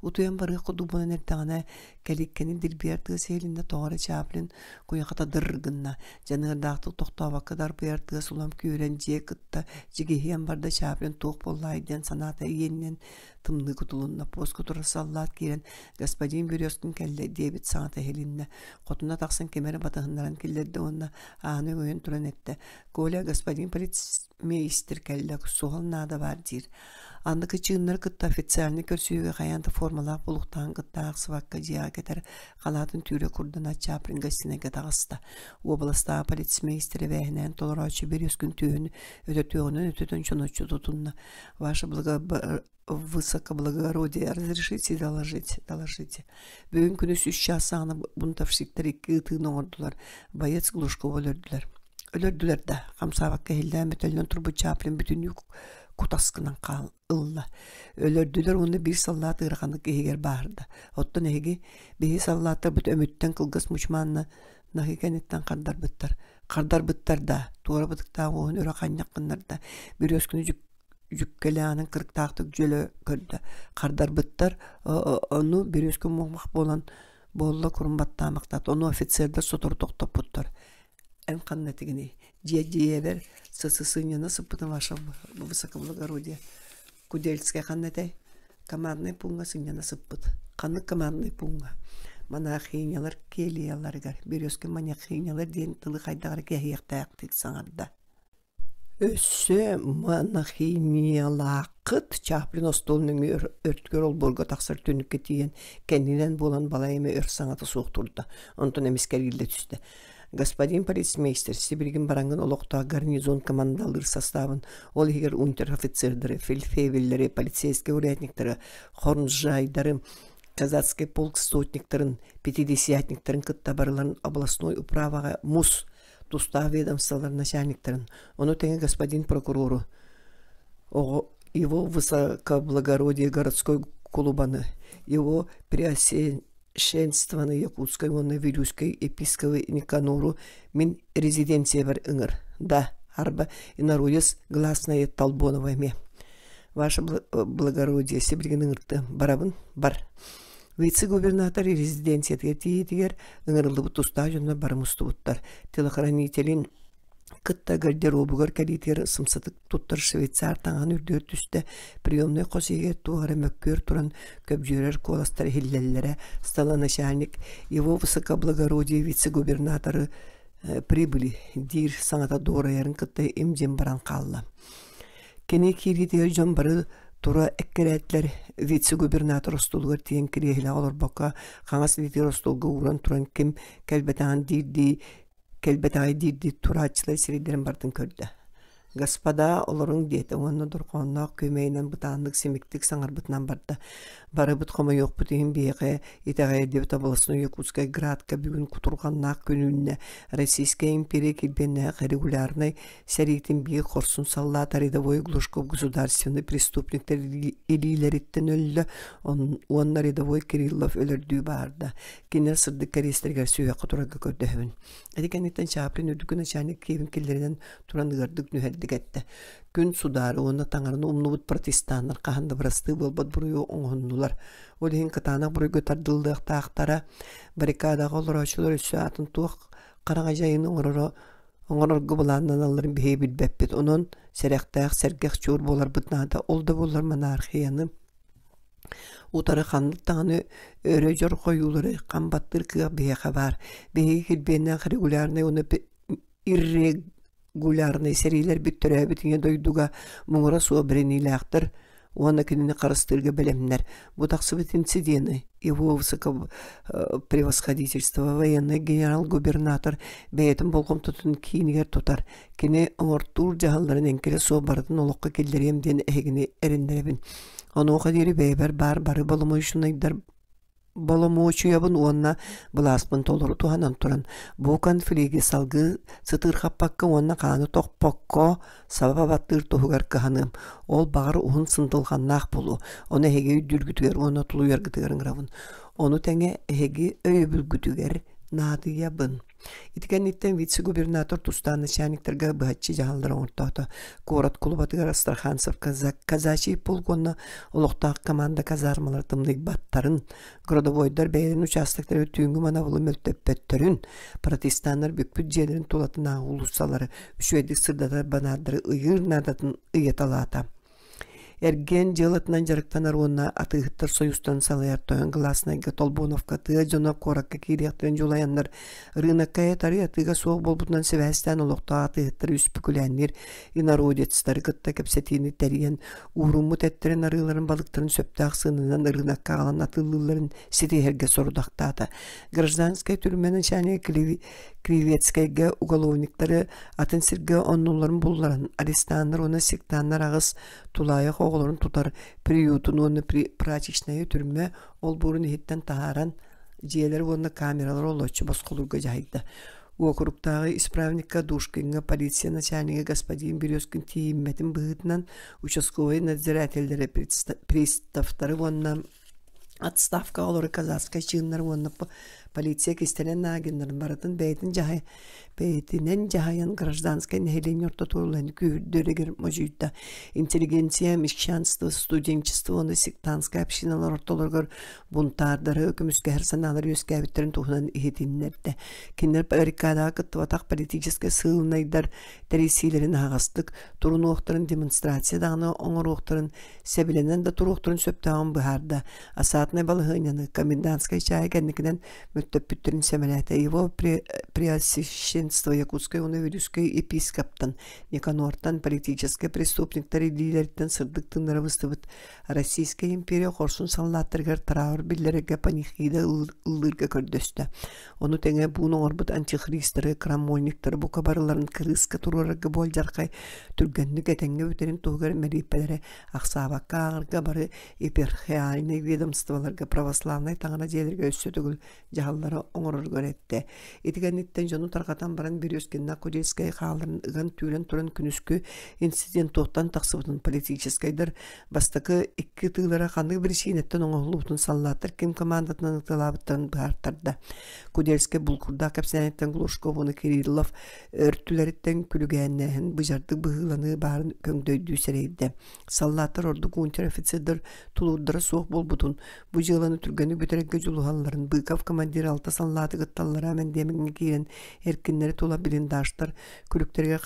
утуйан барыах курдук буолан эрдэҕинэ кэликкэни дирбийэр тыас иһилиннэ тоҕо эрэ Чаплин куйахата дыр гынна дьаныардаахтык тохтообокко дарбыйар тыас улам күүрэн дьиэ кытта дьигиһийэн барда Чаплин туох буоллаай диэн санаата иэнинэн тымныы кутулунна поска турар саллаат киирэн господин Березкин кэллэ диэбит саҥата иһилиннэ хотуна тахсан ким эрэ батыһыннаран киллэрдэ уонна ааны өҥөйөн туран эттэ Коля господин полицмейстер кэллэ суһал наада баар диир Анды кычыыннары кытта официальнай көрсүһүүгэ хайаан да формалаах булуктаан кытта аахсыбакка дьиэҕэ кэтэр халаатын түүрэ курдана Чаплин гостинайга таҕыста. Уобаластааҕы полицмейстер эбээһинэһин толорооччу Березкин түөһүн өтөтүөҕүнэн өтөтөн чоноччу тутунна. Ваше высокоблагородие, разрешите доложить, доложите. Бүгүн күнүс үс чаас саҕана бунтовщиктар икки ытыыны оҥордулар. Боец Глушкова өлөрдүлэр. Өлөрдүлэр да, хамсаабакка иһиллээн мөтөллөн турбут Чаплин бүтүннүү кутас гынан хаал ылла. Өлөрдүлэр уонна биир саллаат ыараханнык иһигэр бааһырда. Оттон эһиги, биһи саллааттарбыт өмүттэн кылгас мучмаанна наһыы кэнниттэн хардарбыттар. Хардарбыттар да, туора бытыктаах уоһун өрө ханньах гыннарда. Бүрүөскүнү дьүккэлээнин кырыктаахтык дьөлө көрдө. Хардарбыттар, ону бүрүөскү муҥмах буолан буолла курун баттаамахтаат. Ону офицердар сотору тохтоппуттар. Эн ханна этигиний? Дьиэ дьиэбэр сысысынньана сыппытым ваше высокоблагородие. Кудельскай ханна этэй? Команднай пууҥҥа сынньана сыппыт. Ханнык команднай пууҥҥа? Монахинялар кельяларыгар. Березкин монахинялар диэн тылы хайдах эрэ кэһиэхтээхтик саҥарда. Өссө монахинялааххыт Чаплин остуол нөҥүө өртүгэр олбуорга тахсар түннүккэ тиийэн кэннинэн буолан балай эмэ өр саҥата суох турда, онтон эмискэ эргиллэ түстэ. Господин полицмейстер, сибилигин бараҥҥын олохтоох гарнизон командалыыр састаабын, ол иһигэр унтер-офицердары, фельдфебеллэри, полицейскай урядниктары, хорнжайдары, казацкай полк сотниктарын, пятидесятниктарын кытта барыларын областной управаҕа мус тустаах ведомстволар начальниктарын, ону тэҥэ господин прокурору, оҕо его высокоблагородие городской кулубаны, его преосвященствоны Якутской уонна Вилюйской епископы Никанору мин резиденциябар ыҥыр. Да, арба инородец гласное Толбонова эмиэ. Ваше благородие сибилигин ыҥырты. Барабын, бар. Вице-губернатор резиденциятыгар тиийиитигэр ыҥырыллыбыт тустаах дьоннор бары мустубуттар. Телохранителин кытта гардеробугар кэлиитигэр сымсатык туттар швейцар таҥаһын үрдүгэр түстэ, приемнай хос иһигэр туох эрэ мөккүөр туран көбдьүөрэр куоластар иһиллэллэрэ. Столоначальник его высокоблагородие вице-губернаторы Прибыли диир саҥата дуорайарын кытта им-дьим баран хаалла. Кини киириитигэр дьон бары тура эккирээтилэр вице-губернатор остуолугар тиийэн кириэһилэҕэ олорбокко хаҥас илиитигэр остуолга ууран туран ким кэлбэтэҕин диирдии кэлбэтэҕэй диирдии турааччылар сирэйдэрин барытын көрдө. «Господа, олоруҥ» диэтэ уонна дорҕоонноох күөмэйинэн бытааннык симиктик саҥарбытынан барда. «Барыбыт хомойуохпут иһин биһиэхэ итэҕэйэрдибит областной Якутскай градка бүгүн кутурҕаннаах күн үүннэ. Российская империя килбиэннээх регулярнай сэриитин биир хорсун саллаата рядовой Глушков государственный преступниктар илиилэриттэн өллө уонна рядовой Кириллов өлөрдүү баарда. Кинилэр сырдык кэриэстэригэр сүһүөххэ турарга көрдөһөбүн. Ити кэнниттэн Чаплин үрдүкү начальник киэбин киллэринэн туран ыардык нүһэрдик эттэ. Күн судаару уонна таҥараны умнубут протестаннар хаһан да бырастыы буолбат буруйу оҥоһуннулар. Ол иһин кытаанах буруйга тардыллыахтаахтара. Баррикадаҕа олорооччулар өссө атын туох хараҥа дьайыыны оҥороро оҥорорго былааннаналларын биһиги билбэппит. Онон сэрэхтээх, сэргэх чуур буоларбыт наада. Ол да буоллар монархияны утары ханнык даҕаны өрө дьорҕойуулары хам баттыыр кыах биһиэхэ баар. Биһиги килбиэннээх регулярнай уонна иррегулярнай сэриилэрбит төрөөбүт ийэ дойдуга муҥура суох бэриниилээхтэр уонна кинини харыстыырга бэлэмнэр. Бу тахсыбыт инцидены его высокопревосходительство военный генерал-губернатор бэйэтин болҕомтотун киинигэр тутар. Кини оҥортуур дьаһалларын эҥкилэ суох барытын олоххо киллэриэм диэн эһигини эрэннэрэбин. Онуоха диэри бэйэбэр баар бары боломуочунайдар боломуочуйабын уонна былааспын толору туһанан туран, бу конфлигы салгыы сытыырхаппакка уонна хааны тохпокко саба баттыыр туһугар кыһаныам. Ол баҕар уһун сындылҕаннаах буолуо. Ону эһиги өйдүүргүтүгэр уонна тулуйаргытыгар ыҥырабын. Ону тэҥэ эһиги өйөбүлгүтүгэр наадыйабын. Ити кэнниттэн вице-губернатор тустаах начальниктарга быһаччы дьаһаллары оҥортоото. Куорат кулубатыгар Астраханцевка казачий полк уонна олохтоох команда казармалар тымныйбаттарын, городовойдар бэйэлэрин участоктары түүҥҥү манабылы мөлтөппөттөрүн, протестаннар бүкпүт дьиэлэрин тулатынааҕы уулуссалары үчүгэйдик сырдатар банаардары ыйыыр наадатын ыйаталаата. Эргиэн дьыалатынан дьарыктанар уонна атыыһыттар сойуустарын салайар тойон Гласнайга Толбоновка тыа дьоно куоракка киириэхтэрин дьулайаннар рынокка этары атыыга суох буолбутунан сибээстээн олохтоох атыыһыттары үспүкүлээнниир инородецтары кытта кэпсэтиини тэрийэн ууруммут эттэрин арыыларын балыктарын сөптөөх сыананан ырыынакка аҕалан атыылыылларын ситиһэргэ сорудахтаата. Гражданскай түрмэ начальнига Кривецкэйгэ уголовниктары атын сиргэ оннуларын булларан, арестаннар уонна сектаннар аҕыс тулаайах оҕолорун тутар приютун уонна прачечнайы түрмэ олбуорун иһиттэн таһааран, дьиэлэри уонна камералары олоччу босхолуурга дьаһайда. Уокуруктааҕы исправникка Душкиҥҥа полиция начальнига господин Березкин тиийиммэтин быһыытынан участковай надзирателлэри приставтары уонна Отставкаҕа олорор казахскай чыыннар уонна полиция кистэлэҥ агеннарын барытын бэйэтин дьаһай бэйэтинэн дьаһайан гражданскай нэһилиэнньэ ортотугар күүһүрдэригэр модьуйда. Интеллигенция, мещанство, студенчество уонна сектантскай общиналар ортолоругар бунтаардары көмүскэһэр санаалар үөскээбиттэрин туһунан иһитиннэрдэ. Кинилэр баррикадаҕа кыттыбатах политическай сыылынайдар тэрийсиилэрин аһаҕастык турунуохтарын, демонстрация даҕаны оҥоруохтарын сэбилэнэн да туруохтарын сөптөөҕүн быһаарда. Асаатынай балаһыанньаны комендантскай чааһы кэнникинэн мөлтөппүттэрин сэмэлээтэ. Его преосвященство Якутскай уонна Вилюйскай епископтан, Никанортан политическай преступниктар илиилэриттэн сырдык тыыннара быстыбыт Российскай империя хорсун саллааттарыгар траур биллэрэргэ панихида ыллыырга көрдөстө. Ону тэҥэ буун оҥорбут антихристары, крамольниктары бука барыларын кырыыска туруорарга буолдьархай түргэнник этэҥҥэ бүтэрин туһугар мэлииппэлэри ахсаабакка ааҕарга бары епархиальнай ведомстволарга православнай таҥара дьиэлэргэ өссө төгүл дьаһаллары оҥороругар эттэ. Ити кэнниттэн дьону тарҕатан баран Березкиннаах Кудельскай хааларын ыган-түүрэн туран күнүскү инцидент туохтан тахсыбытын политическайдар бастакы икки ытыылара ханнык биричиинэттэн оҥоһуллубутун саллааттар ким командатынан ытыалаабыттарын быһаартарда. Кудельскай булкурдаах кэпсээниттэн Глушков уонна Кириллов өртүлэриттэн күлүгээннээһин быдьардык быһыыланыы баарын көҥдөйдүү сэрэйдэ. Саллааттар ордук унтер-офицердар тулуурдара суох буолбутун, бу дьыаланы түргэнник бүтэрэргэ дьулуһалларын Быков командир алта саллааты кытталлара мэндиэмэҥҥэ киирэн эркиннэри тула блиндажтар күлүктэригэр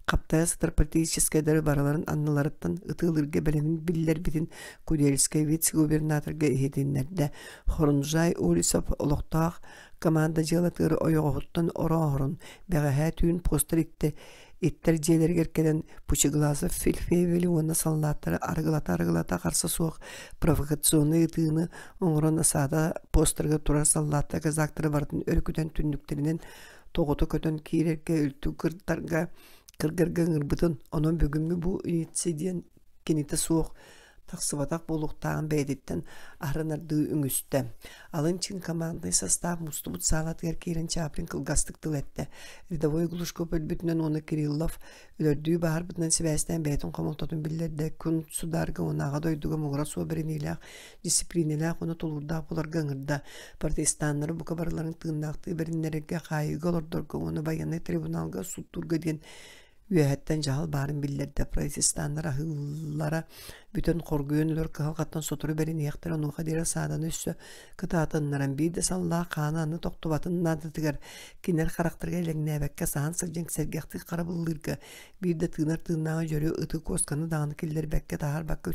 Хаптайа сытар политическайдары барыларын анныларыттан ытыалыырга бэлэмин биллэрбитин Кудельскай вице-губернаторга иһитиннэрдэ. Хорунжай Олесов олохтоох команда дьыалатыгар ойоҕоһуттан орооһорун, бэҕэһээ түүн постер иттэ иттэр дьиэлэригэр кэлэн Пучеглазов Фельдфебели уонна саллааттары арыгылата-арыгылата харса суох провокационнай ытыыны оҥорон осада постерыгар турар саллааттар казактары барытын өрүкүтэн түннүктэринэн тоҕута көтөн киирэргэ үлтү кырдарга кыргырга ыҥырбытын, онон бүгүҥҥү бу инцидент кинитэ суох тахсыбатах буолуохтааҕын бэйэтиттэн аһарынардыы үҥүстэ. Алын чин команднай састаап мустубут саалатыгар киирэн Чаплин кылгастык тыл эттэ. Рядовой Глушков өлбүтүнэн уонна Кириллов өлөрдүү баһарбытынан сибээстээн бэйэтин хомолтотун биллэрдэ. Күн судаарга уонна аҕа дойдуга муҥура суох бэриниилээх, дисциплинэлээх уонна тулуурдаах буоларга ыҥырда. Протестаннары бука барыларын тыыннаахтыы бэриннэрэргэ, хаайыыга олордорго уонна байыаннай трибуналга сууттуурга диэн Үөһэттэн дьаһал баарын биллэрдэ, протестаннар аһыыллара бүтэн хоргуйан өлөр кыһалҕаттан сотору бэриниэхтэрэ, онуоха диэри сааданы өссө кытаатыннаран биир да саллаах хаана аны тохтубатын наадатыгар кинилэр харахтарыгар элэҥнээбэккэ саһан сылдьан сэргэхтик харабыллыырга, биир да тыынар тыыннааҕы дьөрү ыты куосканы даҕаны киллэрбэккэ таһаарбакка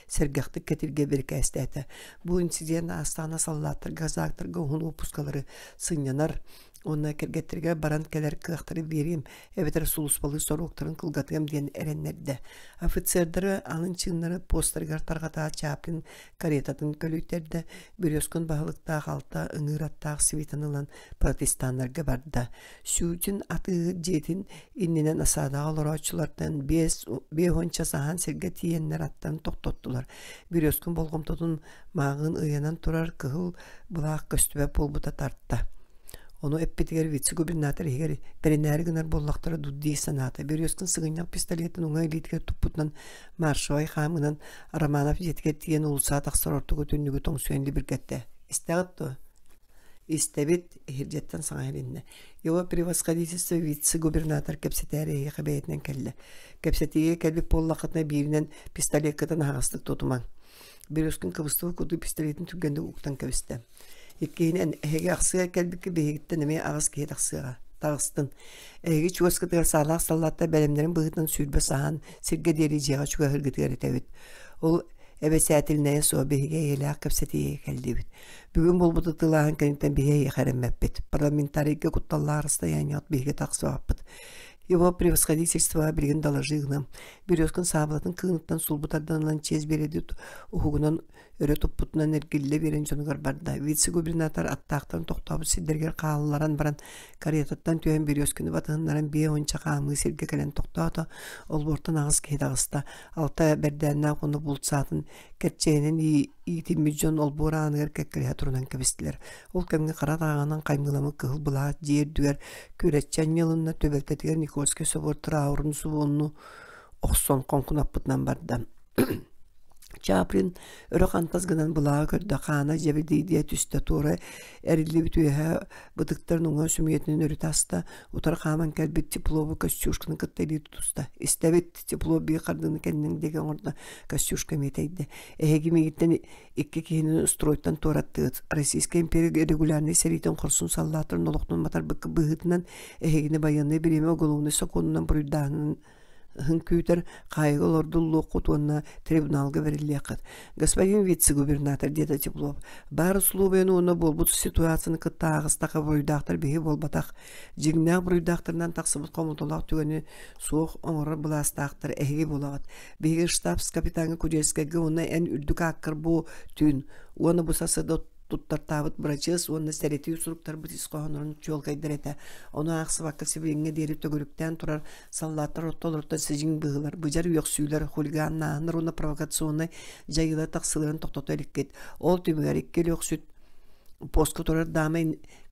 сэргэхтик кэтиргэ бирикээстээтэ. Бу инцидент аастаҕына саллааттарга, казактарга уһун уоппускалары сынньанар уонна кэргэттэригэр баран кэлэр кыахтары биэриэм эбэтэр сулууспалыы соруктарын кылгатыам диэн эрэннэрдэ. Офицердары алын чыыннары постарыгар тарҕатаат Чаплин каретатын көлүйтэрдэ, Березкин баһылыктаах алта ыҥыыр аттаах свитаны ылан протестаннарга барда. Сютин атыыһыт дьиэтин иннинэн осадаҕа олорооччулартан 50 саһаан сиргэ тиийэннэр аттарын тохтоттулар. Березкин болҕомтотун мааҕын ыйанан турар кыһыл былаах көстүбэт буолбута тарта. Ону эппитигэр вице-губернатор иһигэр бэринээри гынар буоллахтара дуу дии санаата. Березкин сыгынньах пистолетын уҥа илиитигэр туппутунан маршевай хаамынан Романов дьиэтигэр тиийэн уулусса тахсар ортоку түннүгү тоҥсуйан либиргэттэ. Истэҕит дуо? Истэбит, иһирдьэттэн саҥа иһилиннэ. Его превосходительство вице-губернатор кэпсэтээри эһиэхэ бэйэтинэн кэллэ. Кэпсэтиигэ кэлбит буоллаххытына бииринэн пистолеккытын аһаҕастык тутумаҥ. Березкин кыбыстыбыт курдук пистолетин түргэнник уктан кэбистэ. Иккиһинэн, эһиги ахсыа кэлбиккэ биһигиттэн эмиэ аҕыс киһи тахсыаҕа. Таҕыстын. Эһиги чугаскытыгар саалаах саллааттар бэлэмнэрин быһыытынан 20 саһаан сиргэ диэри дьиэҕэ чугаһыыргытыгар этэбит. Ол эбэсээтилинэйэ суох биһиги эйэлээх кэпсэтиигэ кэллибит. Бүгүн буолбут ытыылааһын кэнниттэн биһи эйиэхэ эрэммэппит. Парламентарийга кутталлаах расстояниеҕыт биһиги тахсыбаппыт. Его превосходительство билигин доложи гыныам. Березкин саабылатын кыыныттан сулбу тардан ылан чиэс биэрэдит уһугунан өрө туппутунан эргиллэ биэрэн дьонугар барда. Вице-губернатор аттаахтарын тохтообут сирдэригэр хаалларан баран каретаттан түһэн Березкины батыһыннаран 50 хаамыы сиргэ кэлэн тохтоото. Олбуортан аҕыс киһи таҕыста. Алта бэрдээннээх уонна булт саатын кэрчэйинэн иитиммит дьон олбуор ааныгар кэккэлэһэ турунан кэбистилэр. Ол кэмҥэ хара тааҕынан хаймыыламмыт кыһыл былаат дьиэ үрдүгэр күрэччи анньылынна, түбэлтэтигэр Никольскай собуор тыраурун субуонну охсон хоҥкунаппытынан барда. Чаплин өрө хантас гынан былааҕы көрдө, хаана дьэбидийдиэ түстэ, туора эриллибит үөһэ бытыктарын уҥа сүмүйэтинэн өрүтэ аста, утары хааман кэлбит Теплову Костюшканы кытта илии тутуста. Истэбит, Теплов биир хардыыны кэннин диэки оҥордо, Костюшка эмиэ тэйдэ. Эһиги миигиттэн икки киһини стройтан туораттыгыт. Российская империя регулярнай сэриитин хорсун саллааттарын олохтон матарбыкка быһыытынан эһигини байыаннай бириэмэ уголовнай сокуонунан буруйдааһынын күүтэр хаайыга олордуллуоххут уонна трибуналга бэриллиэххит. Господин вице-губернатор, диэтэ Теплов, баар условияны уонна буолбут ситуацияны кытта ааҕыстаха буруйдаахтар биһи буолбатах. Дьиҥнээх буруйдаахтарынан тахсыбыт хомолтолоох түгэни суох оҥорор былаастаахтар эһиги буолаҕыт. Биһиги штабс-капитаҥҥа Кудельскайга уонна эн үрдүк ааккар бу түүн уонна бу сарсыарда туттартаабыт бырачыас уонна сэрэтии суруктарбыт ис хоһооннорун чуолкайдар этэ. Ону аахсыбакка сибилиҥҥэ диэри төгүрүктээн турар саллааттар ортолоруттан сидьиҥ быһыылар, быдьар үөхсүүлэр, хулиганнааһыннар уонна провокационнай дьайыылар тахсыыларын тохтото иликкит. Ол түмүгэр икки өлүөхсүт постка турар даама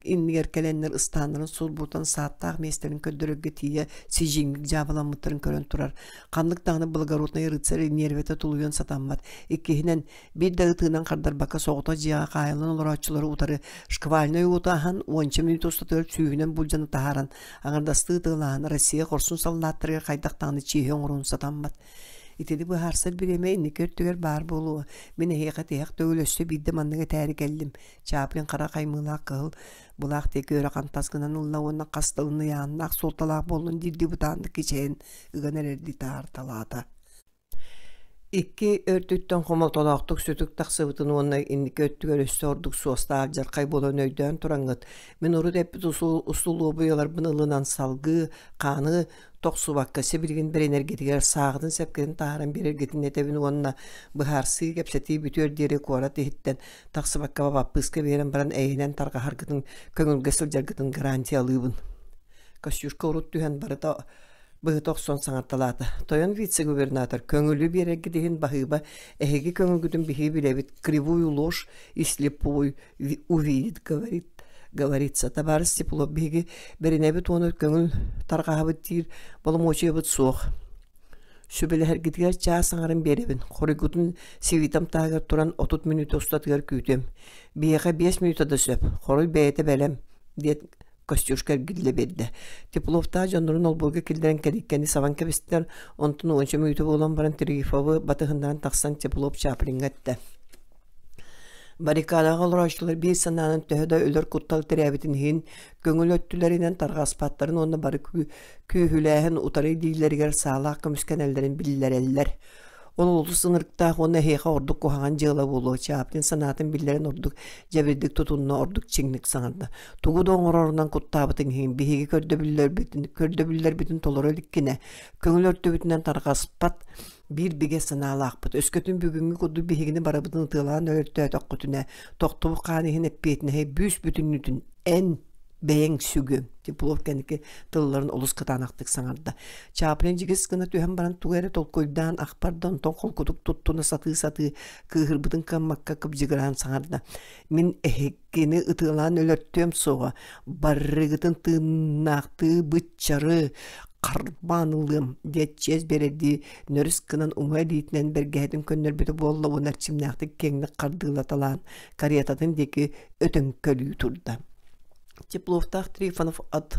иннигэр кэлэннэр ыстааннарын сулбутан сааттаах миэстэлэрин көрдөрөргө тиийэ сидьиҥник дьаабыламмыттарын көрөн турар. Ханнык даҕаны благороднай рыцарь нервэтэ тулуйуон сатаммат. Иккиһинэн, биир да ытыынан хардарбакка соҕотох дьиэҕэ хаайыллан олорооччулары утары шквальнай уоту аһан уонча мүнүүтэ устатыгар сүүһүнэн булдьаны таһааран аҥардастыы ытыалаан Россия хорсун саллааттарыгар хайдах даҕаны чиэһи оҥоруон сатаммат. Итини быһаарсар бириэмэ инники өттүгэр баар буолуо. Мин эһиэхэ тиһэх төгүл өссө биирдэ маннык этээри кэллим. Чаплин хара хаймыылаах кыһыл былаах диэки өрө хантас гынан ылла уонна хас тылын ыйааннаах суолталаах буоллун диирдии бытааннык кичэйэн ыган эрэрдии таһаарталаата. Икки өртүттэн хомолтолоохтук сүтүк тахсыбытын уонна инники өттүгэр өссө ордук суостаах алдьархай буолан өйдөөн тураҥҥыт, мин урут эппит усулуобуйаларбын ылынан салгыы хааны тохсубакка сибилигин бэринэргитигэр сааҕытын сэпкитин таһааран биэрэргитин этэбин уонна быһаарсыы кэпсэтии бүтүөр диэри куорат иһиттэн тахсыбакка баппыыска биэрэн баран эйэнэн тарҕаһаргытын көҥүлгэ сылдьаргытын гарантиялыыбын. Костюшка урут түһэн барыта быһыта охсон саҥарталаата. Тойон вице-губернатор, көҥүлү биэрэргит иһин баһыыба, эһиги көҥүлгүтүн биһиги билэбит, кривую ложь и слепую увидит, говорит, говорится. Табаарыс Теплов, биһиги бэринэбит уонна көҥүл тарҕаһабыт диир боломуочуйабыт суох. Сүбэлэһэргитигэр чаас аҥарын биэрэбин. Хоруйгутун свитам таһыгар туран 30 мүнүүтэ устатыгар күүтүөм. Биһиэхэ 5 мүнүүтэ да сөп. Хоруй бэйэтэ бэлэм, диэт Костюшка эргиллэ биэрдэ. Тепловтаах дьоннорун олбуорга киллэрэн кэлииккэни сабан кэбистилэр, онтон уонча мүнүүтэ буолан баран Трифовы батыһыннаран тахсан Теплов Чаплиҥҥа эттэ. Баррикадаҕа олорооччулар биир санаанан төһө да өлөр куттал тирээбитин иһин, көҥүл өттүлэринэн тарҕаспаттарын уонна бары күүһүлээһин утары дииллэригэр саалаах көмүскэнэллэрин биллэрэллэр. Ол олус ынырыктаах уонна эһиэхэ ордук куһаҕан дьыала буолуо, Чаплин санаатын биллэрэн ордук дьэбирдик тутунна, ордук чиҥник саҥарда. Тугу да оҥорорунан куттаабытыҥ иһин биһиги көрдөбүллэрбитин, көрдөбүллэрбитин толоро иликкинэ, көҥүл өртүбүтүнэн тарҕаспат биир бигэ санаалаахпыт. Өскөтүн бүгүҥҥү курдук биһигини барыбытын ытыалаан өлөртөөтөххүтүнэ, тохтубут хаан иһин эппиэтинэһи бүүс бүтүннүүтүн эн бэйэҥ сүгүҥ Теплов кэнники тылларын олус кытаанахтык саҥарда. Чаплин дьигис гына түһэн баран тугу эрэ толкуйдаан ахпар да онтон холкутук туттуна сатыы-сатыы кыыһырбытын кыаммакка кыбдьыгыраан саҥарда. Мин эһиккини ытыалаан өлөртүөм суоҕа, барыгытын тыыннаахтыы быччары харбаан ылыам диэт чиэс биэрэрдии нөрүс гынан уҥа илиитинэн бэргэһэтин көннөрбүтэ буолла уонна эрчимнээхтик киэҥник хардыылаталаан каретатын диэки өтөҥкөлүү турда. Тепловтаах Трифонов от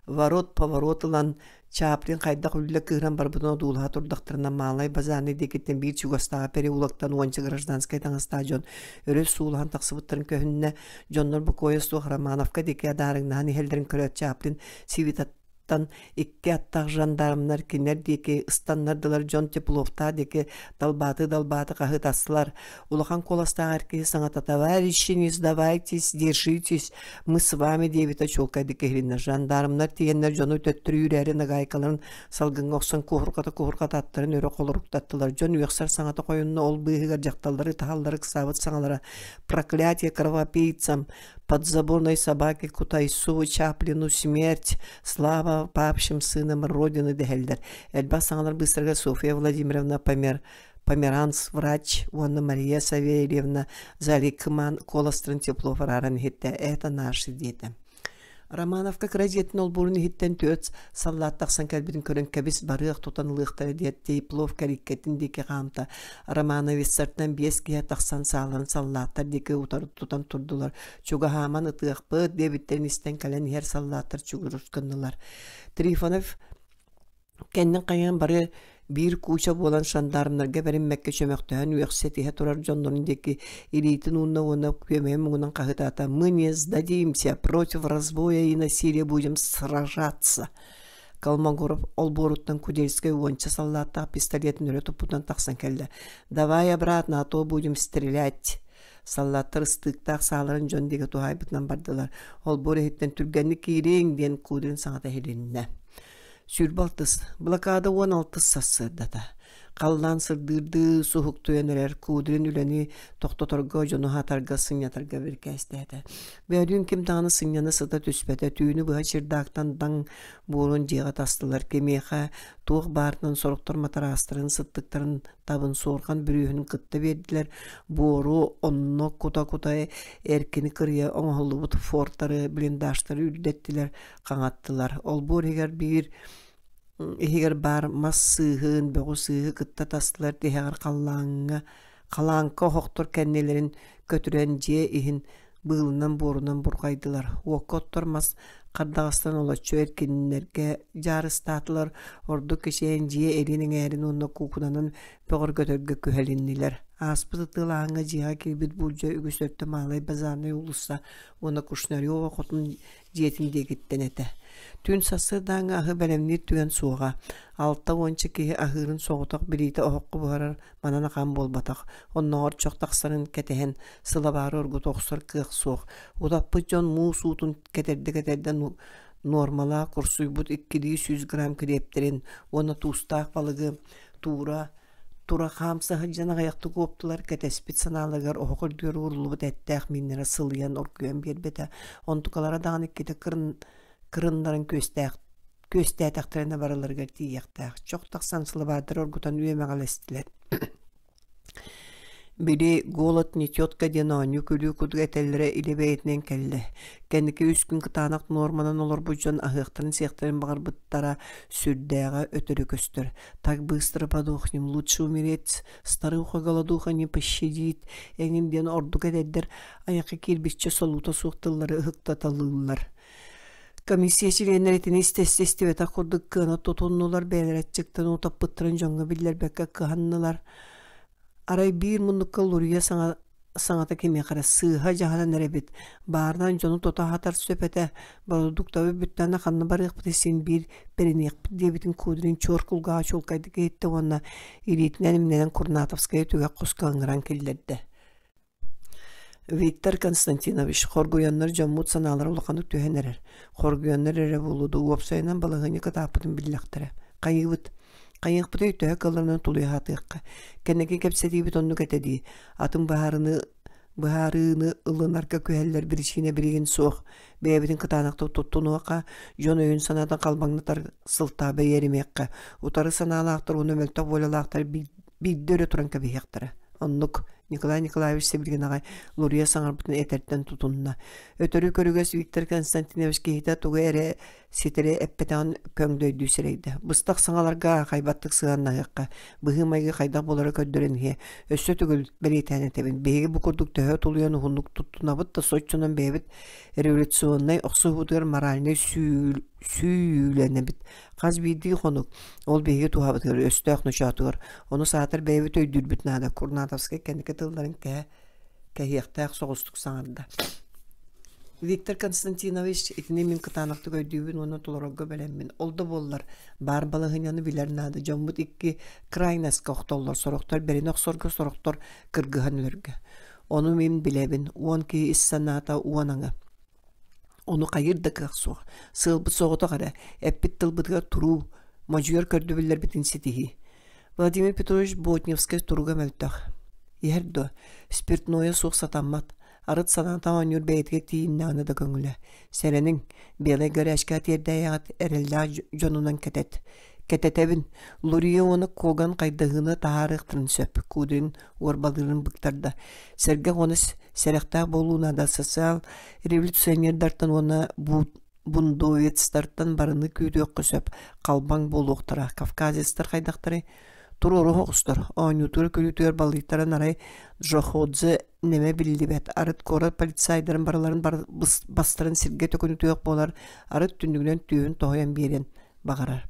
ворот поворот ылан Чаплин хайдах үллэ кыыран барбытын одуулаһа турдахтарына Малай Базарный диэкиттэн биир чугастааҕы переулоктан уонча гражданскай таҥастаах дьон өрө суулаһан тахсыбыттарын көһүннэ. Дьоннор бокуойа суох Романовка диэки адаарыҥнаһан иһэллэрин көрөөт Чаплин Сивитаттан икки аттаах жандармнар кинилэр диэки ыстаннардылар дьон Тепловтаах диэки далбааты-далбааты хаһыытастылар. Улахан куоластаах эр киһи саҥата «Товарищи, не сдавайтесь, держитесь, мы с вами» диэбитэ чуолкайдык иһилиннэ. Жандармнар тиийэннэр дьону төттөрү үүрээри нагайкаларын салгыҥҥа охсон куһурҕата-куһурҕата аттарын өрө холоруктаттылар. Дьон үөхсэр саҥата хойунна, ол быыһыгар дьахталлары ытаһаллара ыксаабыт саҥалара «Проклятие кровопийцам! Подзаборной собаке Кутайсу, Чаплину смерть, слава павшим сыном Родины дэһэллэр. Элбэх саҥалар быыстарыгар Софья Владимировна Помер, Померанц врач уонна Мария Савельевна Заликман куоластарын Теплов арааран иһиттэ. Это наши диэтэ. Романовка кыра дьиэтин олбуорун иһиттэн түөрт саллаат тахсан кэлбитин көрөн кэбис барыах тутан ылыахтара диэт Теплов кэликкэтин диэки хаамта. Романовицтартан биэс киһи тахсан сааларын саллааттар диэки утары тутан турдулар. Чугаһааман ытыахпыт диэбиттэрин истэн кэлэн иһэр саллааттар чугурус гыннылар. Трифонов Кэннин хайаан бары биир кууча буолан жандармнарга бэриммэккэ чөмөхтөһөн үөхсэ тиһэ турар дьоннорун диэки илиитин уунна уонна күөмэйин муҥунан хаһыытаата «Мы не сдадимся, против разбоя и насилия будем сражаться!» Колмогоров олбуоруттан Кудельскай уонча саллааттаах пистолетын өрө туппутунан тахсан кэллэ. «Давай обратно, а то будем стрелять!» Саллааттар ыстыыктаах сааларын дьон диэки туһаайбытынан бардылар. Олбуор иһиттэн түргэнник киириэҥ диэн Кудрин саҥата иһилиннэ. 26 блокада 16 сарсыардата. Халлаан сырдыырдыы суһуктуйан эрэр Кудрин үлэни тохтоторго, дьону аһатарга, сынньатарга бирикээстээтэ. Бөөлүүн ким даҕаны сынньана сыта түспэтэ, түүнү быһа чердактан даҥ буорун дьиэҕэ тастылар. Кимиэхэ туох баарынан сорохтор матараастарын, сыттыктарын табын суорҕан бүрүөһүнүн кытта биэрдилэр. Буору онно кута-кута эркини кырыйа оҥоһуллубут фортары, блиндажтары үрдэттилэр, хаҥаттылар. Олбуор иһигэр биир иһигэр баар мас сыыһын, бөҕү сыыһы кытта тастылар тиһэҕэр халлааҥҥа халааҥка оһохтор кэннилэрин көтүрэн дьиэ иһин быылынан буорунан бурҕайдылар. Уокка оттор мас Хардаҕастан олоччу эркиннэргэ дьаарыстаатылар, ордук кичэйэн дьиэ эрин эҥээрин уонна куукунанан бөҕөргөтөргө күһэлиннилэр. Ааспыт ытыалааһыҥҥа дьиэҕэ киирбит буулдьа үгүс өттө Маалай Базарнай уулусса уонна Кушнарева хотун дьиэтин диэкиттэн этэ. Түүн сарсыардааҥҥы аһы бэлэмниир түгэн суоҕа. 60 киһи аһыырын соҕотох билиитэ оһоххо буһарар манан ахан буолбатах. Оннооҕор чох тахсарын кэтэһэн сылабаары оргута охсор кыах суох. Утаппыт дьон муус уутун кэтэрдэ-кэтэрдэ нуормалаах курсуйбут 2-200 грамм килиэптэрин уонна туустаах балыгы туура тура хаамса сылдьан аҕыйахтык уоптулар кэтэспит санааларыгар оһох үрдүгэр ууруллубут эттээх мииннэрэ сылыйан оргуйан биэрбэтэ онтукалара даҕаны иккитэ кырыннаран күөстээх күөстээтэхтэринэ барыларыгар тиийиэхтээх чох тахсан сылабаардары оргутан үөмэҕэлэстилэр Били «Голод не тетка» диэн оонньуу-күлүү курдук этэллэрэ илэ бэйэтинэн кэллэ. Кэнники үс күн кытаанах нуорманан олорбут дьон аһыахтарын-сиэхтэрин баҕарбыттара сүрдээҕэ өтөрү көстөр. «Так быстро подохнем, лучше умереть, старуха голодуха не пощадит» эҥин диэн ордук эдэрдэр айахха киирбиччэ солуута суох тыллары ыһыктаталыыллар. Комиссия чилиэннэрэ итини истэ-истибэтэх курдук кыана тутуннулар, бэйэлэрэ аччыктан утаппыттарын дьоҥҥо биллэрбэккэ кыһаннылар. Арай биир муннукка Луруйа саҥа саҥата кимиэхэ эрэ сыыһа дьаһанан эрэбит, баарынан дьону тута аһатар сөп этэ, бородууктабыт бүттэҕинэ ханна барыахпытый син биир бэриниэхпит диэбитин Кудрин чуор кулгааҕа чуолкайдык иһиттэ уонна илиитинэн имнэнэн Курнатовскайы түгэх хоско ыҥыран киллэрдэ. Виктор Константинович, хоргуйаннар дьоммут санаалара улаханнык түһэн эрэр. Хоргуйаннар эрэ буолуо дуу, уопсайынан балаһыанньа кытааппытын биллэхтэрэ. Хайыыбыт? Хайыахпытый төһө кыалларынан тулуйа сатыахха. Кэнники кэпсэтиибит оннук этэ дии. Атын быһаарыны быһаарыыны ылынарга күһэллэр биричиинэ билигин суох. Бэйэбитин кытаанахтык туттунуохха, дьон өйүн-санаатын халбаҥнатар сылтаа бэйэримиэххэ. Утары санаалаахтар уонна мөлтөх волялаахтар биирдэ өрө туран кэбиһиэхтэрэ. Оннук Николай Николаевич сибилигин аҕай Лурье саҥарбытын этэртэн тутунна. Өтөрү көрүгэс Виктор Константинович киһитэ тугу эрэ ситэри эппэтэҕин көҥдөйдүү сэрэйдэ. Быстах саҥаларга хайбаттык сыһыаннаһыахха, быһыы-майгы хайдах буолара көрдөрөн иһиэ. Өссө төгүл бэлиэтээн этэбин, биһиги бу курдук төһө тулуйан уһуннук туттунабыт да соччонон бэйэбит революционнай охсуһуутугар моральнай сүүйүүлэнэбит. Хас биирдии хонук ол биһиги туһабытыгар өстөөх ночоотугар, ону саатар бэйэбит өйдүүрбүт наада, Курнатовскай кэнники тылларын кэһэ кэһиэхтээх соҕустук саҥарда. Виктор Константинович итини мин кытаанахтык өйдүүбүн уонна толорорго бэлэммин. Ол да буоллар, баар балаһыанньаны билэр наада. Дьоммут икки крайноска охтоллор, сорохтор бэринэ охсорго, сорохтор кыргыһан өлөргө. Ону мин билэбин, 10 киһи ис санаата 10 аҥы. Ону хайыыр да кыах суох. Сыалбыт соҕотох эрэ, эппит тылбытыгар туруу, модьуйар көрдөбүллэрбитин ситиһии. Владимир Петрович Ботневскай туруга мөлтөх. Иһэр дуо? Спиртнойа суох сатаммат. Арыт санаата оонньуур бэйэтигэр тиийиннэҕинэ да көҥүлэ. Сэрэниҥ, белай горячка тиэрдээйэҕит эрэллээх дьонунан кэтэт. Кэтэтэбин, Лурье уонна Коган хайдаһыыны таһаарыахтарын сөп, Кудрин уорбалыырын быктарда. Сэргэх уонна сэрэхтээх буолуу наада социал революционердартан уонна бундовецтартан барыны күүтүөххэ сөп, халбаҥ буолуохтара. Кавказецтар хайдахтарый? Туруору оҕустар, оонньуутугар күлүүтүгэр балыйтаран арай Джоходзе нэмэ биллибэт, арыт куорат полицайдарын барыларын бастарын сиргэ төкүнүтүөх буолар, арыт түннүгүнэн түөһүн тоһуйан биэриэн баҕарар.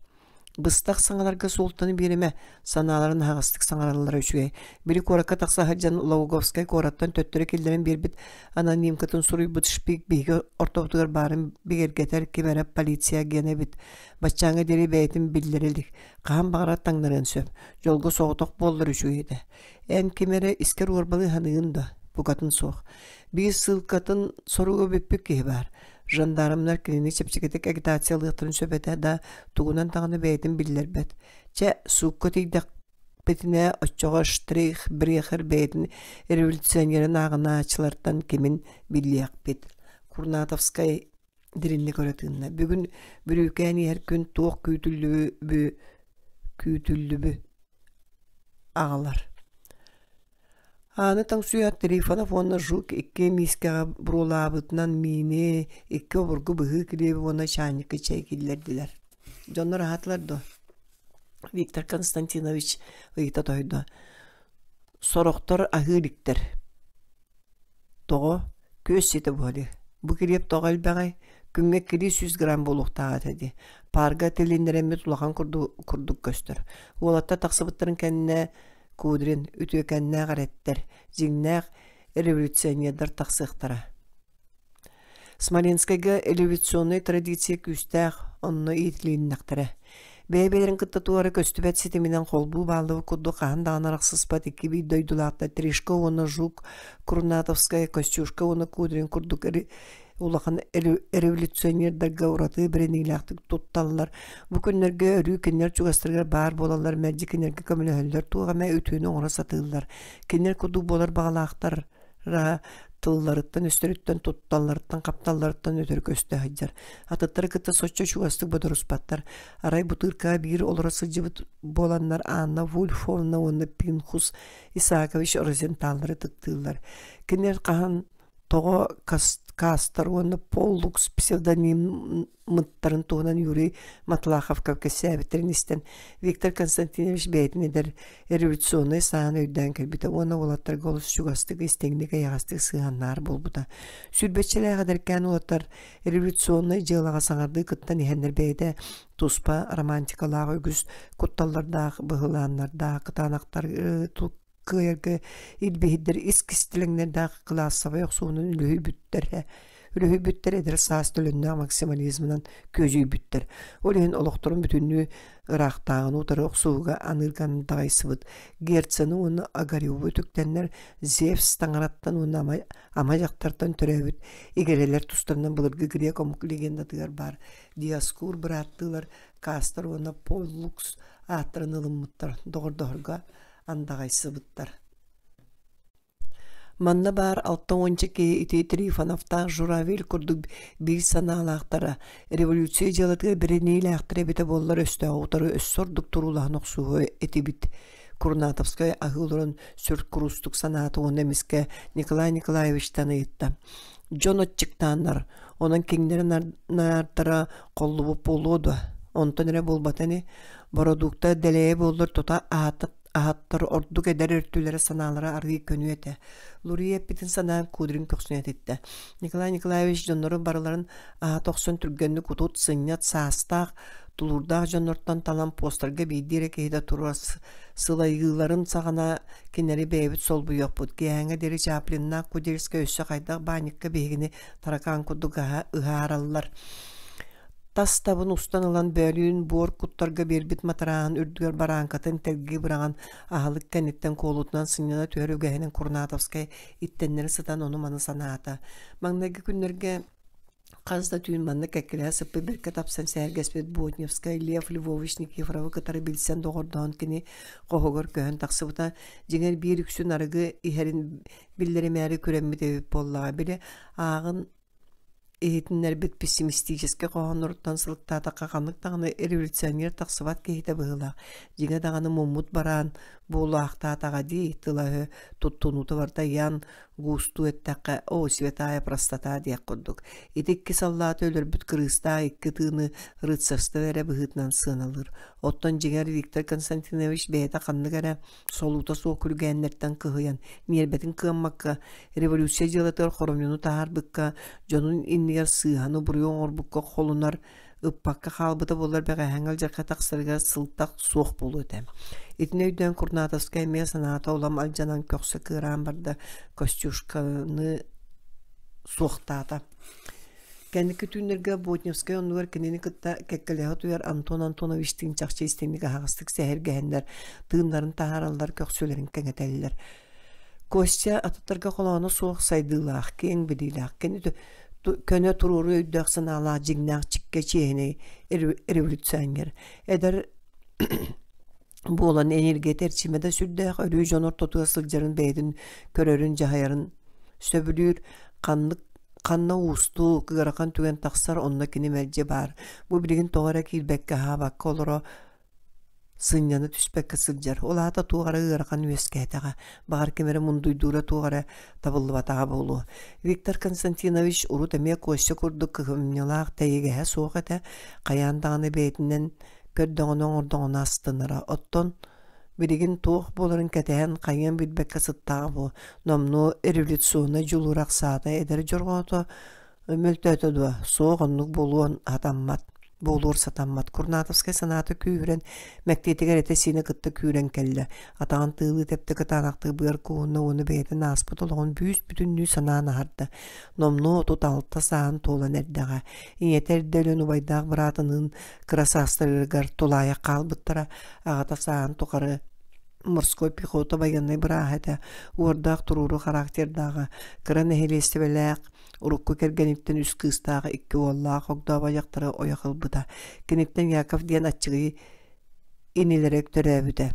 Быстах саҥаларга суолтаны биэримэ, санааларын аһаҕастык саҥараллара үчүгэй. Били куоракка тахса сылдьан Логовскай куораттан төттөрү киллэрэн биэрбит анонимкатын суруйбут шпик биһиги ортобутугар баарын бигэргэтэр ким эрэ полиция агена эбит. Баччааҥҥа диэри бэйэтин биллэрэ илик. Хаһан баҕарар таҥнарыан сөп. Дьолго соҕотох буоллар үчүгэй этэ. Эн ким эрэ искэр уорбалыы саныыгын да, букатын суох. Биир ссылкатын соруга бүппүт киһи баар. Жандармнар кинини чэпчэкитик агитациялыахтарын сөп этэ да, тугунан даҕаны бэйэтин биллэрбэт. Чэ, суукка тиийдэхпитинэ, оччоҕо Штрих Брехер бэйэтин революционерын ааҕынааччылартан кимин билиэхпит. Курнатовскай дириҥник өрө тыынна. Бүгүн бүрүүкээн иһэр күн туох күүтүллүбү күүтүллүбү аҕалар. Ааны тоҥсуйар Трифонов уонна Жук икки миискэҕэ буруолаабытынан миини, икки обургу быһыы килиэби уонна чаанньыкка чэй киллэрдилэр. Дьоннор аһаатылар дуо? Виктор Константинович ыйыта тоһуйда. Сорохтор аһыы иликтэр. Тоҕо? Күөс ситэ буолуо. Бу килиэп тоҕо элбэҕий? Күҥҥэ 200 грамм буолуохтаах этэ дии. Паарга тилиннэрэммит улахан курдук көстөр. Уолаттар тахсыбыттарын кэннэ Кудрин үтүөкэннээх эрэттэр, дьиҥнээх революционердар тахсыахтара. Смоленскайга революционнай традиция күүстээх, онно иитилиннэхтэрэ. Бэйэ-бэйэлэрин кытта туора көстүбэт ситиминэн холбуу бааллыбыт курдук хаһан даҕаны арахсыспат икки биир дойдулаахтар Тришко уонна Жук, Курнатовская, Костюшка уонна Кудрин курдук улахан революционердарга ураты бэриниилээхтик тутталлар. Бу күннэргэ өрүү кинилэр чугастарыгар баар буолаллар, мэлдьи кинилэргэ көмөлөһөллөр, туох эмэ үтүөнү оҥоро сатыыллар. Кинилэр курдук буолар баҕалаахтар тылларыттан-өстөрүттэн, тутталларыттан-хапталларыттан өтөрү көстө сылдьар. Атыттары кытта соччо чугастык бодоруспаттар. Арай Бутырка биир олоро сылдьыбыт буоланнар Анна Вульфовна уонна Пинхус Исаакович Розенталлары ытыктыыллар. Кинилэр хаһан тоҕо Кастер уонна Поллукс псевдониммыттарын туһунан Юрий Матлаховка кэпсээбиттэрин истэн Виктор Константинович бэйэтин эдэр революционнай сааһын өйдөөн кэлбитэ уонна уолаттарга олус чугастык, истиҥник, эйэҕэстик сыһыаннаһар буолбута. Сүүрбэччэлээх эдэркээн уолаттар революционнай дьыалаҕа саҥардыы кыттан иһэннэр бэйэтэ туспа романтикалаах үгүс кутталлардаах, быһылааннардаах, кытаанахтар кыайарга илбиһирдэр ис кистэлэҥнэрдээх кылаассабай охсуһунан үлүһүйбүттэр үлүһүйбүттэр эдэр саас төлөннөөх максимализмынан күөдьүйбүттэр. Ол иһин олохторун бүтүннүү ыраахтааҕыны утары охсуһууга аныырга даҕайсыбыт Герцены уонна Огареву үтүктэннэр Зевс таҥараттан уонна ама, ама дьахтартан төрөөбүт игирэлэр тустарынан былыргы грек омук легендатыгар баар Диоскур бырааттыылар Кастер уонна Поллукс ааттарын ылыммыттар доҕордоһорго андаҕайсыбыттар. Манна баар алта уонча киһи ити Трифоновтаах Журавель курдук биир санаалаахтара, революция дьыалатыгар бэриниилээхтэрэ эбитэ буоллар өстөөҕү утары өссө ордук туруулаһан охсуһуо этибит. Курнатовскай аһыы олорон сүр куруустук санаата уонна эмискэ Николай Николаевичтан ыйытта: «Дьон аччыктааннар, онон кинилэри наардара холлубут буолуо дуо? Онтон эрэ буолбата ини, бородуукта дэлэйэ буоллар тута аһата аһаттар ордук эдэр өртүлэрэ санаалара арыый көнүө этэ. Лурия эппитин санаан Кудрин көхсүн этиттэ. Николай Николаевич дьоннору барыларын аһата охсон түргэнник утут, сынньат, саастаах, тулуурдаах дьоннортон талан постарга биирдии эрэ киһитэ туруор сылайыыларын саҕана кинилэри бэйэбит солбуйуохпут. Киэһээҥҥэ диэри Чаплиннаах Кудельскай өссө хайдах баанньыкка биһигини таракаан курдук ыһаараллар. Тас табын устан ылан бөөлүүн буор куттарга биэрбит матарааһын үрдүгэр барааҥкатын тэлгии быраҕан аһылык кэнниттэн куолутунан сынньана түһэр үгэһинэн Курнатовскай иттэннэри сытан ону-маны санаата. Маҥнайгы күннэргэ хас да түүн манна кэккэлэһэ сыппыт бэркэ тапсан сэһэргэспит Ботневскай Лев Львович Никифоровы кытары билсэн доҕордоһон кини хоһугар көһөн тахсыбыта. Дьиҥэр биир үксүн арыгы иһэрин биллэримээри күрэммит эбит буоллаҕа. Били ааҕын иһитиннэрбит пессимистическэй хоһоонноруттан сылыктаатахха ханнык даҕаны революционер тахсыбат киһитэ быһыылаах. Дьиҥэ даҕаны муммут бараан буолаахтаатаҕа дии тыла-өһө туттунуута барыта Ян Густуу эттэххэ «О, святая простота» диэх курдук. Ити икки саллааты өлөрбүт кырыыстаах икки тыыны рыцарство эрэ быһыытынан сыаналыыр. Оттон дьиҥэр Виктор Константинович бэйэтэ ханнык эрэ солуута суох күлүгээннэртэн кыһыйан, ньиэрбэтин кыаммакка, революция дьыалатыгар хоромньуну таһаарбыкка, дьонун иннигэр сыыһаны-буруйу оҥорбукка холунар, ыппакка хаалбыта буоллар бэҕэһээҥҥи алдьархай тахсарыгар сылтах суох буолуо этэ. Итини өйдөөн Курнатовскай эмиэ санаата улам алдьанан көхсө кыараан барда, Костюшканы суохтаата. Кэнники түүннэргэ Ботневскай оннугар кинини кытта кэккэлэһэ утуйар Антон Антоновичтыын чахчы истиҥник аһаҕастык сэһэргэһэннэр, тыыннарын таһаараллар, көхсүлэрин кэҥэтэллэр. Костя атыттарга холооно суох сайдыылаах, киэҥ билиилээх, кини көнө туруору өйдөөх санаалаах дьиҥнээх чиккэ чиэһинэй революционер. Эдэр буолан энергията эрчимэ да сүрдээх, өрүү дьон ортотугар сылдьарын бэйэтин көрөрүн, дьаһайарын сөбүлүүр, ханнык Ханна уустук, ыарахан түгэн тахсар, онно кини мэлдьи баар. Бу билигин тоҕо эрэ киирбэккэ, аһаабакка олоро, сынньана түспэккэ сылдьар. Ол аата туох эрэ ыарахан үөскээтэҕэ, баҕар ким эрэ мундуйдуура туох эрэ табыллыбатаҕа буолуо. Виктор Константинович урут эмиэ Костя курдук кыһамньылаах, тэйигэһэ суох этэ, хайаан даҕаны бэйэтинэн көрдөҕүнэ оҥордоҕуна астынара. Оттон Билигин туох буоларын кэтэһэн хайыан билбэккэ сыттаҕа буо, номнуо революционнай дьулуур ахсаата эдэр дьорҕоото Мөлтөөтө дуо? Суох оннук буолуон сатаммат буолуор сатаммат. Курнатовскай санаата күүһүрэн, мэктиэтигэр этэ-сиинэ кытта күүрэн кэллэ. Атаҕын тыылыы тэптэ кытаанахтык быар кууһунна уонна бэйэтин ааспыт олоҕун бүүс-бүтүннүү санаан аһарда. Номнуо 36 сааһын туолан эрдэҕэ. Ийэтэ эрдэ өлөн убайдаах быраатыныын кыра саастарыгар тулаайах хаалбыттара. Аҕата сааһын тухары морской пехота байыаннай бырааһа этэ. Уордаах туруору характердааҕа, кыра нэһилиэстибэлээх, урукку кэргэниттэн үс кыыстаах, икки уоллаах огдообо дьахтары ойох ылбыта. Киниттэн Яков диэн аччыгый инилэрэ төрөөбүтэ.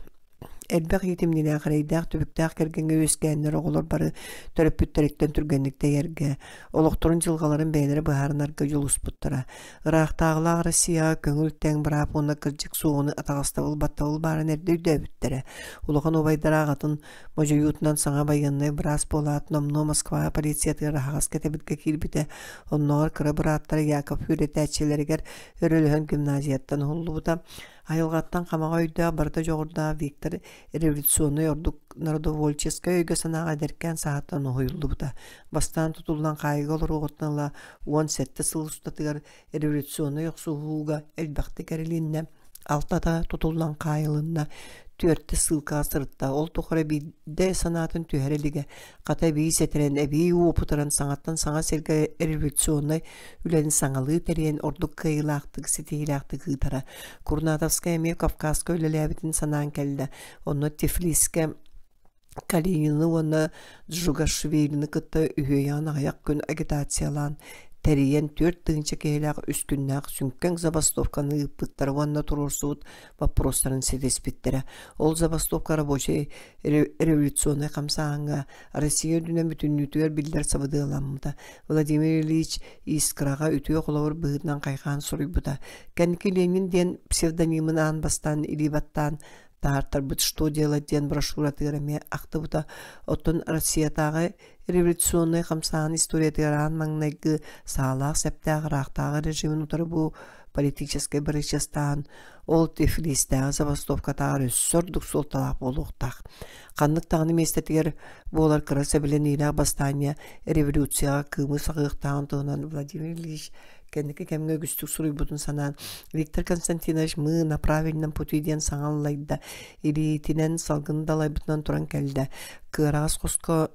Элбэх иитимньилээх, эрэйдээх, түбүктээх кэргэҥҥэ үөскээннэр оҕолор бары төрөппүттэриттэн түргэнник тэйэргэ, олохторун дьылҕаларын бэйэлэрэ быһаарынарга дьулуспуттара. Ыраахтааҕылаах Россияҕа көҥүл тэҥ быраап уонна кырдьык суоҕуну атаҕастабыл баттабыл баарын эрдэ өйдөөбүттэрэ. Улахан убайдара аҕатын модьуйуутунан саҥа байыаннай быраас буолаат, номнуо Москва полициятыгар аһаҕас кэтэбилгэ киирбитэ. Оннооҕор кыра бырааттара Яков үөрэтээччилэригэр өрөлөһөн гимназияттан уһуллубута. Айылҕаттан хамаҕа өйдөөх, барыта дьоҕурдаах Виктор революционнай ордук народовольческай өйгө-санааҕа эдэркээн саһаттан уһуйуллубута. Бастаан тутуллан хаайыыга олоруоҕуттан ыла 17 сыл устатыгар революционнай охсуһууга элбэхтик эрилиннэ, алтата тутуллан хаайылынна, түөртэ ссылкаҕа сырытта. Ол тухары биирдэ санаатын түһэрэ илигэ. Хата эбии сэтэрэн, эбии уопутуран саҥаттан саҥа сиргэ революционнай үлэни саҥалыы тэрийэн ордук кыайыылаахтык, ситиһиилээхтик ыытара. Курнатовскай эмиэ Кавказка үлэлээбитин санаан кэллэ. Онно Тифлискэ Калинины уонна Джугашвилины кытта үһүөйэҕин аҕыйах күн агитациялаан тэрийэн 4000 киһилээх үс күннээх сүҥкэҥ забастовканы ыыппыттара уонна туруорсубут боппуруостарын ситиспиттэрэ. Ол забастовка рабочай революционнай хамсааһыҥҥа Россия үрдүнэн бүтүннүүтүгэр биллэр сабыдыаламмыта. Владимир Ильич Искраҕа үтүө холобур быһыытынан хайҕаан суруйбута. Кэнники Ленин диэн псевдонимын аан бастаан илии баттаан таһаартарбыт «Что делать» диэн брошюратыгар эмиэ ахтыбыта. Оттон Россиятааҕы революционнай хамсааһын историятыгар аан маҥнайгы саалаах-сэптээх ыраахтааҕы режимин утары бу политическай бырачыастааһын ол Тифлистээҕи забастовкатааҕар өссө ордук суолталаах буолуохтаах. Ханнык даҕаны миэстэтигэр буолар кыра сэбилэниилээх бастаанньа революцияҕа кыымы саҕыахтааҕын туһунан Владимир Ильич кэнники кэмҥэ үгүстүк суруйбутун санаан Виктор Константинович мы на правильном пути диэн саҥа аллайда, илиитинэн салгын далайбытынан туран кэллэ. Кыараҕас хоско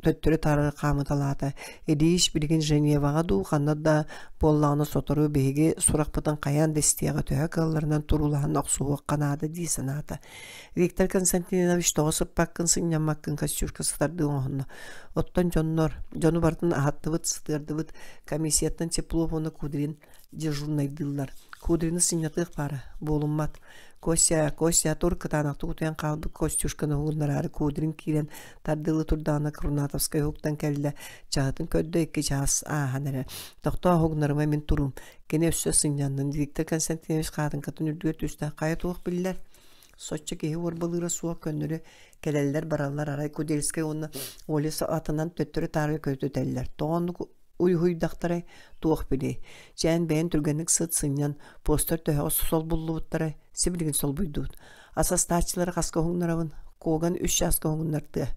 төттөрү-таары хаамыталаата. Ильич билигин Женеваҕа дуу, ханна да буоллаҕына сотору биһиги сурахпытын хайаан да истиэҕэ төһө кыалларынан туруулаһан охсуһуохха наада дии санаата. Виктор Константинович тоҕо сыппаккын, сынньаммаккын Костюшка сытардыы оҥоһунна. Оттон дьоннор, дьону барытын аһаттыбыт, сытыардыбыт, комиссияттан Теплов уонна Кудрин дежурнайдыыллар. Кудрины сынньатыах баара, буолуммат. Костя, Костя, тур кытаанахтык утуйан хаалбыт Костюшканы уһугуннараары Кудрин киирэн тардыылыы турдаҕына Крунатовскай уһуктан кэллэ, чаһытын көрдө икки чаас ааһан эрэр. Тохтоо уһугуннарыма мин туруум. Кини өссө сынньаннын. Виктор Константинович хаатыҥкатын үрдүгэр түстэ. Хайа туох биллэр? Соччо киһи уорбалыыра суох көннөрү кэлэллэр-бараллар арай Кудельскай уонна Оля атынан төттөрү-таары көтүтэллэр. Тоҕо оннук уйуһуйдахтарай, туох билиэй. Чээн бэйэн түргэнник сыт сынньан, постар төһөҕө солбуллубуттарай, сибилигин солбуйдубут. Ас астааччылары хаска уһугуннарабын, Коган үс чааска уһугуннартыа.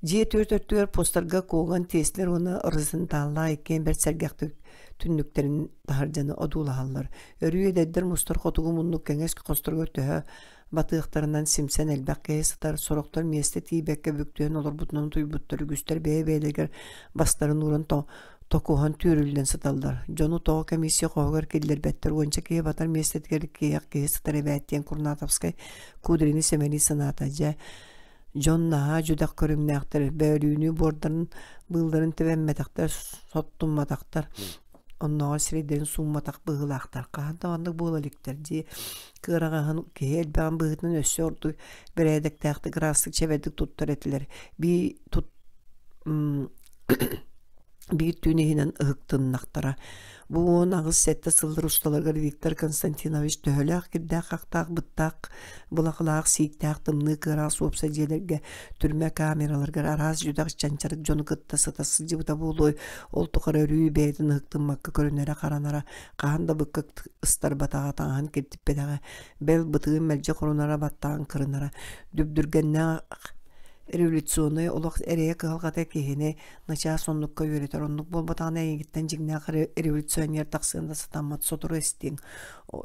Дьиэ түөрт өттүгэр постарга Коган Теслер уонна Розенталлаах иккиэн бэрт сэргэхтик түннүктэрин таһырдьаны одуулаһаллар. Өрүү эдэрдэр мустар хотугу муннук кэҥэс хосторугар төһө батыахтарынан симсэн элбэх киһи сытар, сорохтор миэстэ тиийбэккэ бүктүөн олорбутунан утуйбуттар, үгүстэр бэйэ-бэйэлэригэр бастарын ууран токуһан түөрүллэн сыталлар. Дьону тоҕо комиссия хоһугар киллэрбэттэр, уонча киһи батар миэстэтигэр киһиэх киһи сытар эбээт диэн Курнатовскай Кудрины сэмэлии санаата. Дьэ, дьон наһаа дьүдэх көрүҥнээхтэр, бөөлүүнү буордарын быылларын тэбэммэтэхтэр, соттумматахтар оннооҕор сирэйдэрин суумматах быһыылаахтар хаһан да маннык буола иликтэр дии кыараҕаһын киһи элбэҕин быһыытынан өссө ордук бэрээдэктээхтик ыраастык чэбэрдик туттар этилэр бии тут биир түүн иһинэн ыһыктыннахтара. Бу 18-7 сыллар усталарыгар Виктор Константинович төһөлөөх кирдээх-хахтаах быттаах, былахылаах, сииктээх тымныы кыараас уопсай дьиэлэргэ, түрмэ камераларыгар араас дьүдэх чанчарык дьону кытта сыта сылдьыбыта буолуой, ол тухары өрүү бэйэтин ыһыктыммакка көрүнэрэ-харанара, хаһан да быкка ыстарбатаҕа, таҥаһын киртиппэтэҕэ, бэл бытыгын мэлдьи хорунара, баттаҕын кырынара, дүбдүргэннээх. Революционнай олох эрэйэ-кыһалҕата киһини начаас оннукка үөрэтэр, оннук буолбатаҕына эйигиттэн дьиҥнээх революционер тахсыан да сатаммат сотору эстиэҥ.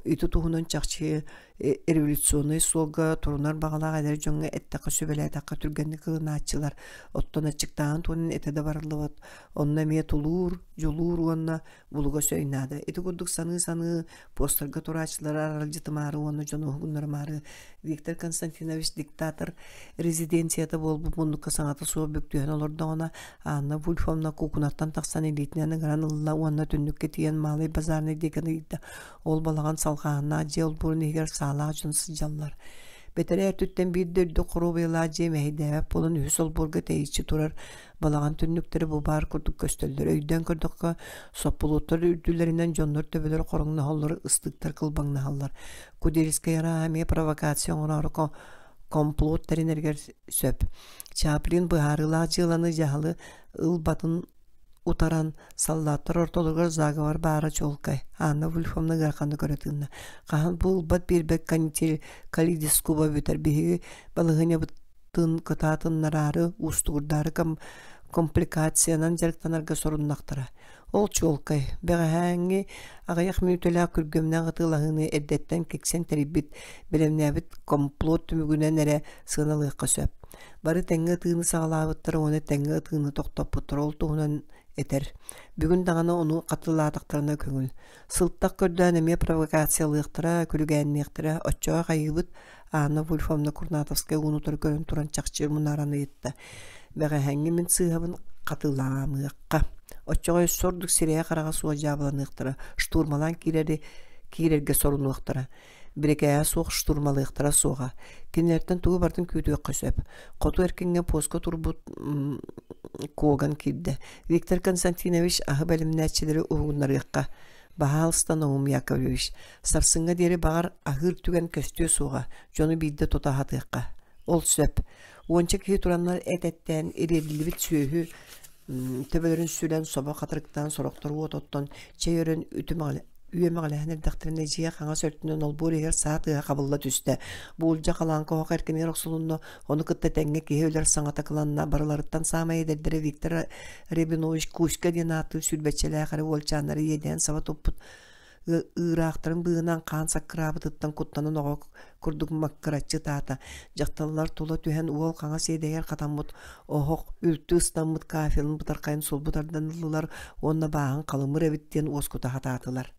Ити туһунан чахчы революционнай суолга турунар баҕалаах эдэр дьоҥҥо эттэххэ сүбэлээтэххэ түргэнник ылынааччылар. Оттон аччыктааһын туһунан этэ да барыллыбат. Онно эмиэ тулуур, дьулуур уонна булугас өй наада. Ити курдук саныы-саныы постарга турааччылары аралдьытымаары уонна дьону уһугуннарымаары Виктор Константинович диктатор резиденцията буолбут муннукка саҥата суох бүк түһэн олордоҕуна Анна Вульфовна куукунаттан тахсан илиитинэн ыҥыран ылла уонна түннүккэ тиийэн Малый базарный диэки ыйда. Ол балаҕан салҕааһыннаах дьиэ олбуорун иһигэр саалаах дьон сылдьаллар. Бэтэрээ өртүттэн биирдэ үрдүк хоруобуйалаах дьиэ мэһэйдээбэт буолан үһүс олбуорга тэйиччи турар Балаҕан түннүктэрэ бу баар курдук көстөллөр. Өйдөөн көрдөххө, соппулуоттар үрдүлэринэн дьоннор төбөлөрө хороҥноһоллор, ыстыктар кылбаҥнаһаллар. Кудельскай арааһа эмиэ провокация оҥороору комплот тэринэригэр сөп. Чаплин быһаарыылаах дьыаланы дьаһалы ылбатын утаран, саллааттар ортолоругар заговор баара чуолкай. Анна Вульфовна ыараханнык көрө тыынна. Хаһан бу ылбат биэрбэт калейдоскоба бүтэр. Биһиги балаһыанньабыт тын кытаатыннараары, уустугурдаары компликациянан дьарыктанарга соруннахтара. Ол чуолкай, бэҕэһээҥҥи аҕыйах мүнүүтэлээх күргүөмнээх атыылаһыыны эрдэттэн киксэн тэрийбит, бэлэмнээбит комплот түмүгүнэн эрэ сыаналыахха сөп. Бары тэҥҥэ ытыыны саҕалаабыттара уонна тэҥҥэ ытыыны тохтоппуттара ол туһунан этэр. Бүгүн даҕаны ону хатылаатахтарына көҥүл. Сылтах көрдөөн эмиэ провокациялыахтара, күлүгээнниэхтэрэ, оччоҕо хайыыбыт Анна Вульфовна Курнатовская уунутары көрөн туран чахчы мунааран ыйытта. Бэҕэһээҥҥи мин сыыһабын хатылаамыахха. Оччоҕо өссө ордук сирэйэ-хараҕа суох дьаабыланыахтара, штурмалаан киирэри киирэргэ сорунуохтара. Бирикээһэ суох штурмалыахтара суоҕа. Кинилэртэн тугу барытын күүтүөххэ сөп. Хоту эркиҥҥэ поска турбут Коган киирдэ. Виктор Константинович аһы бэлэмнээччилэри уһугуннарыахха. Баһаалыста Наум Яковлевич, сарсыҥҥа диэри баҕар аһыыр түгэн көстүө суоҕа, дьону биирдэ тута аһатыахха. Ол сөп. Уонча киһи тураннар эт эттээн, ириэриллибит сүөһү төбөлөрүн сүлэн, собо хатырыктаан, сорохтор уот оттон, чэй өрөн үөмэҕэлэһэн эрдэхтэринэ дьиэ хаҥас өртүнэн олбуор иһигэр саа тыаһа хабылла түстэ. Буулдьа халааҥка оһох эркинигэр охсулунна, ону кытта тэҥҥэ киһи өлөр саҥата кыланна. Барыларыттан саамай эдэрдэрэ Виктор Рябинович Кузька диэн ааттыыр сүүрбэччэлээх эрэ уолчааннары иэдээн саба туппут ыыраахтарын быыһынан хаан саккыраабытыттан куттанан оҕо курдук маккыраччы ытаата. Дьахталлар тула түһэн уол хаҥас иэдэйэр хатаммыт оһох үлтү ыстаммыт кафелын бытархайын сулбу тардан ыллылар уонна бааһын халымыр эбит диэн уоскута сатаатылар.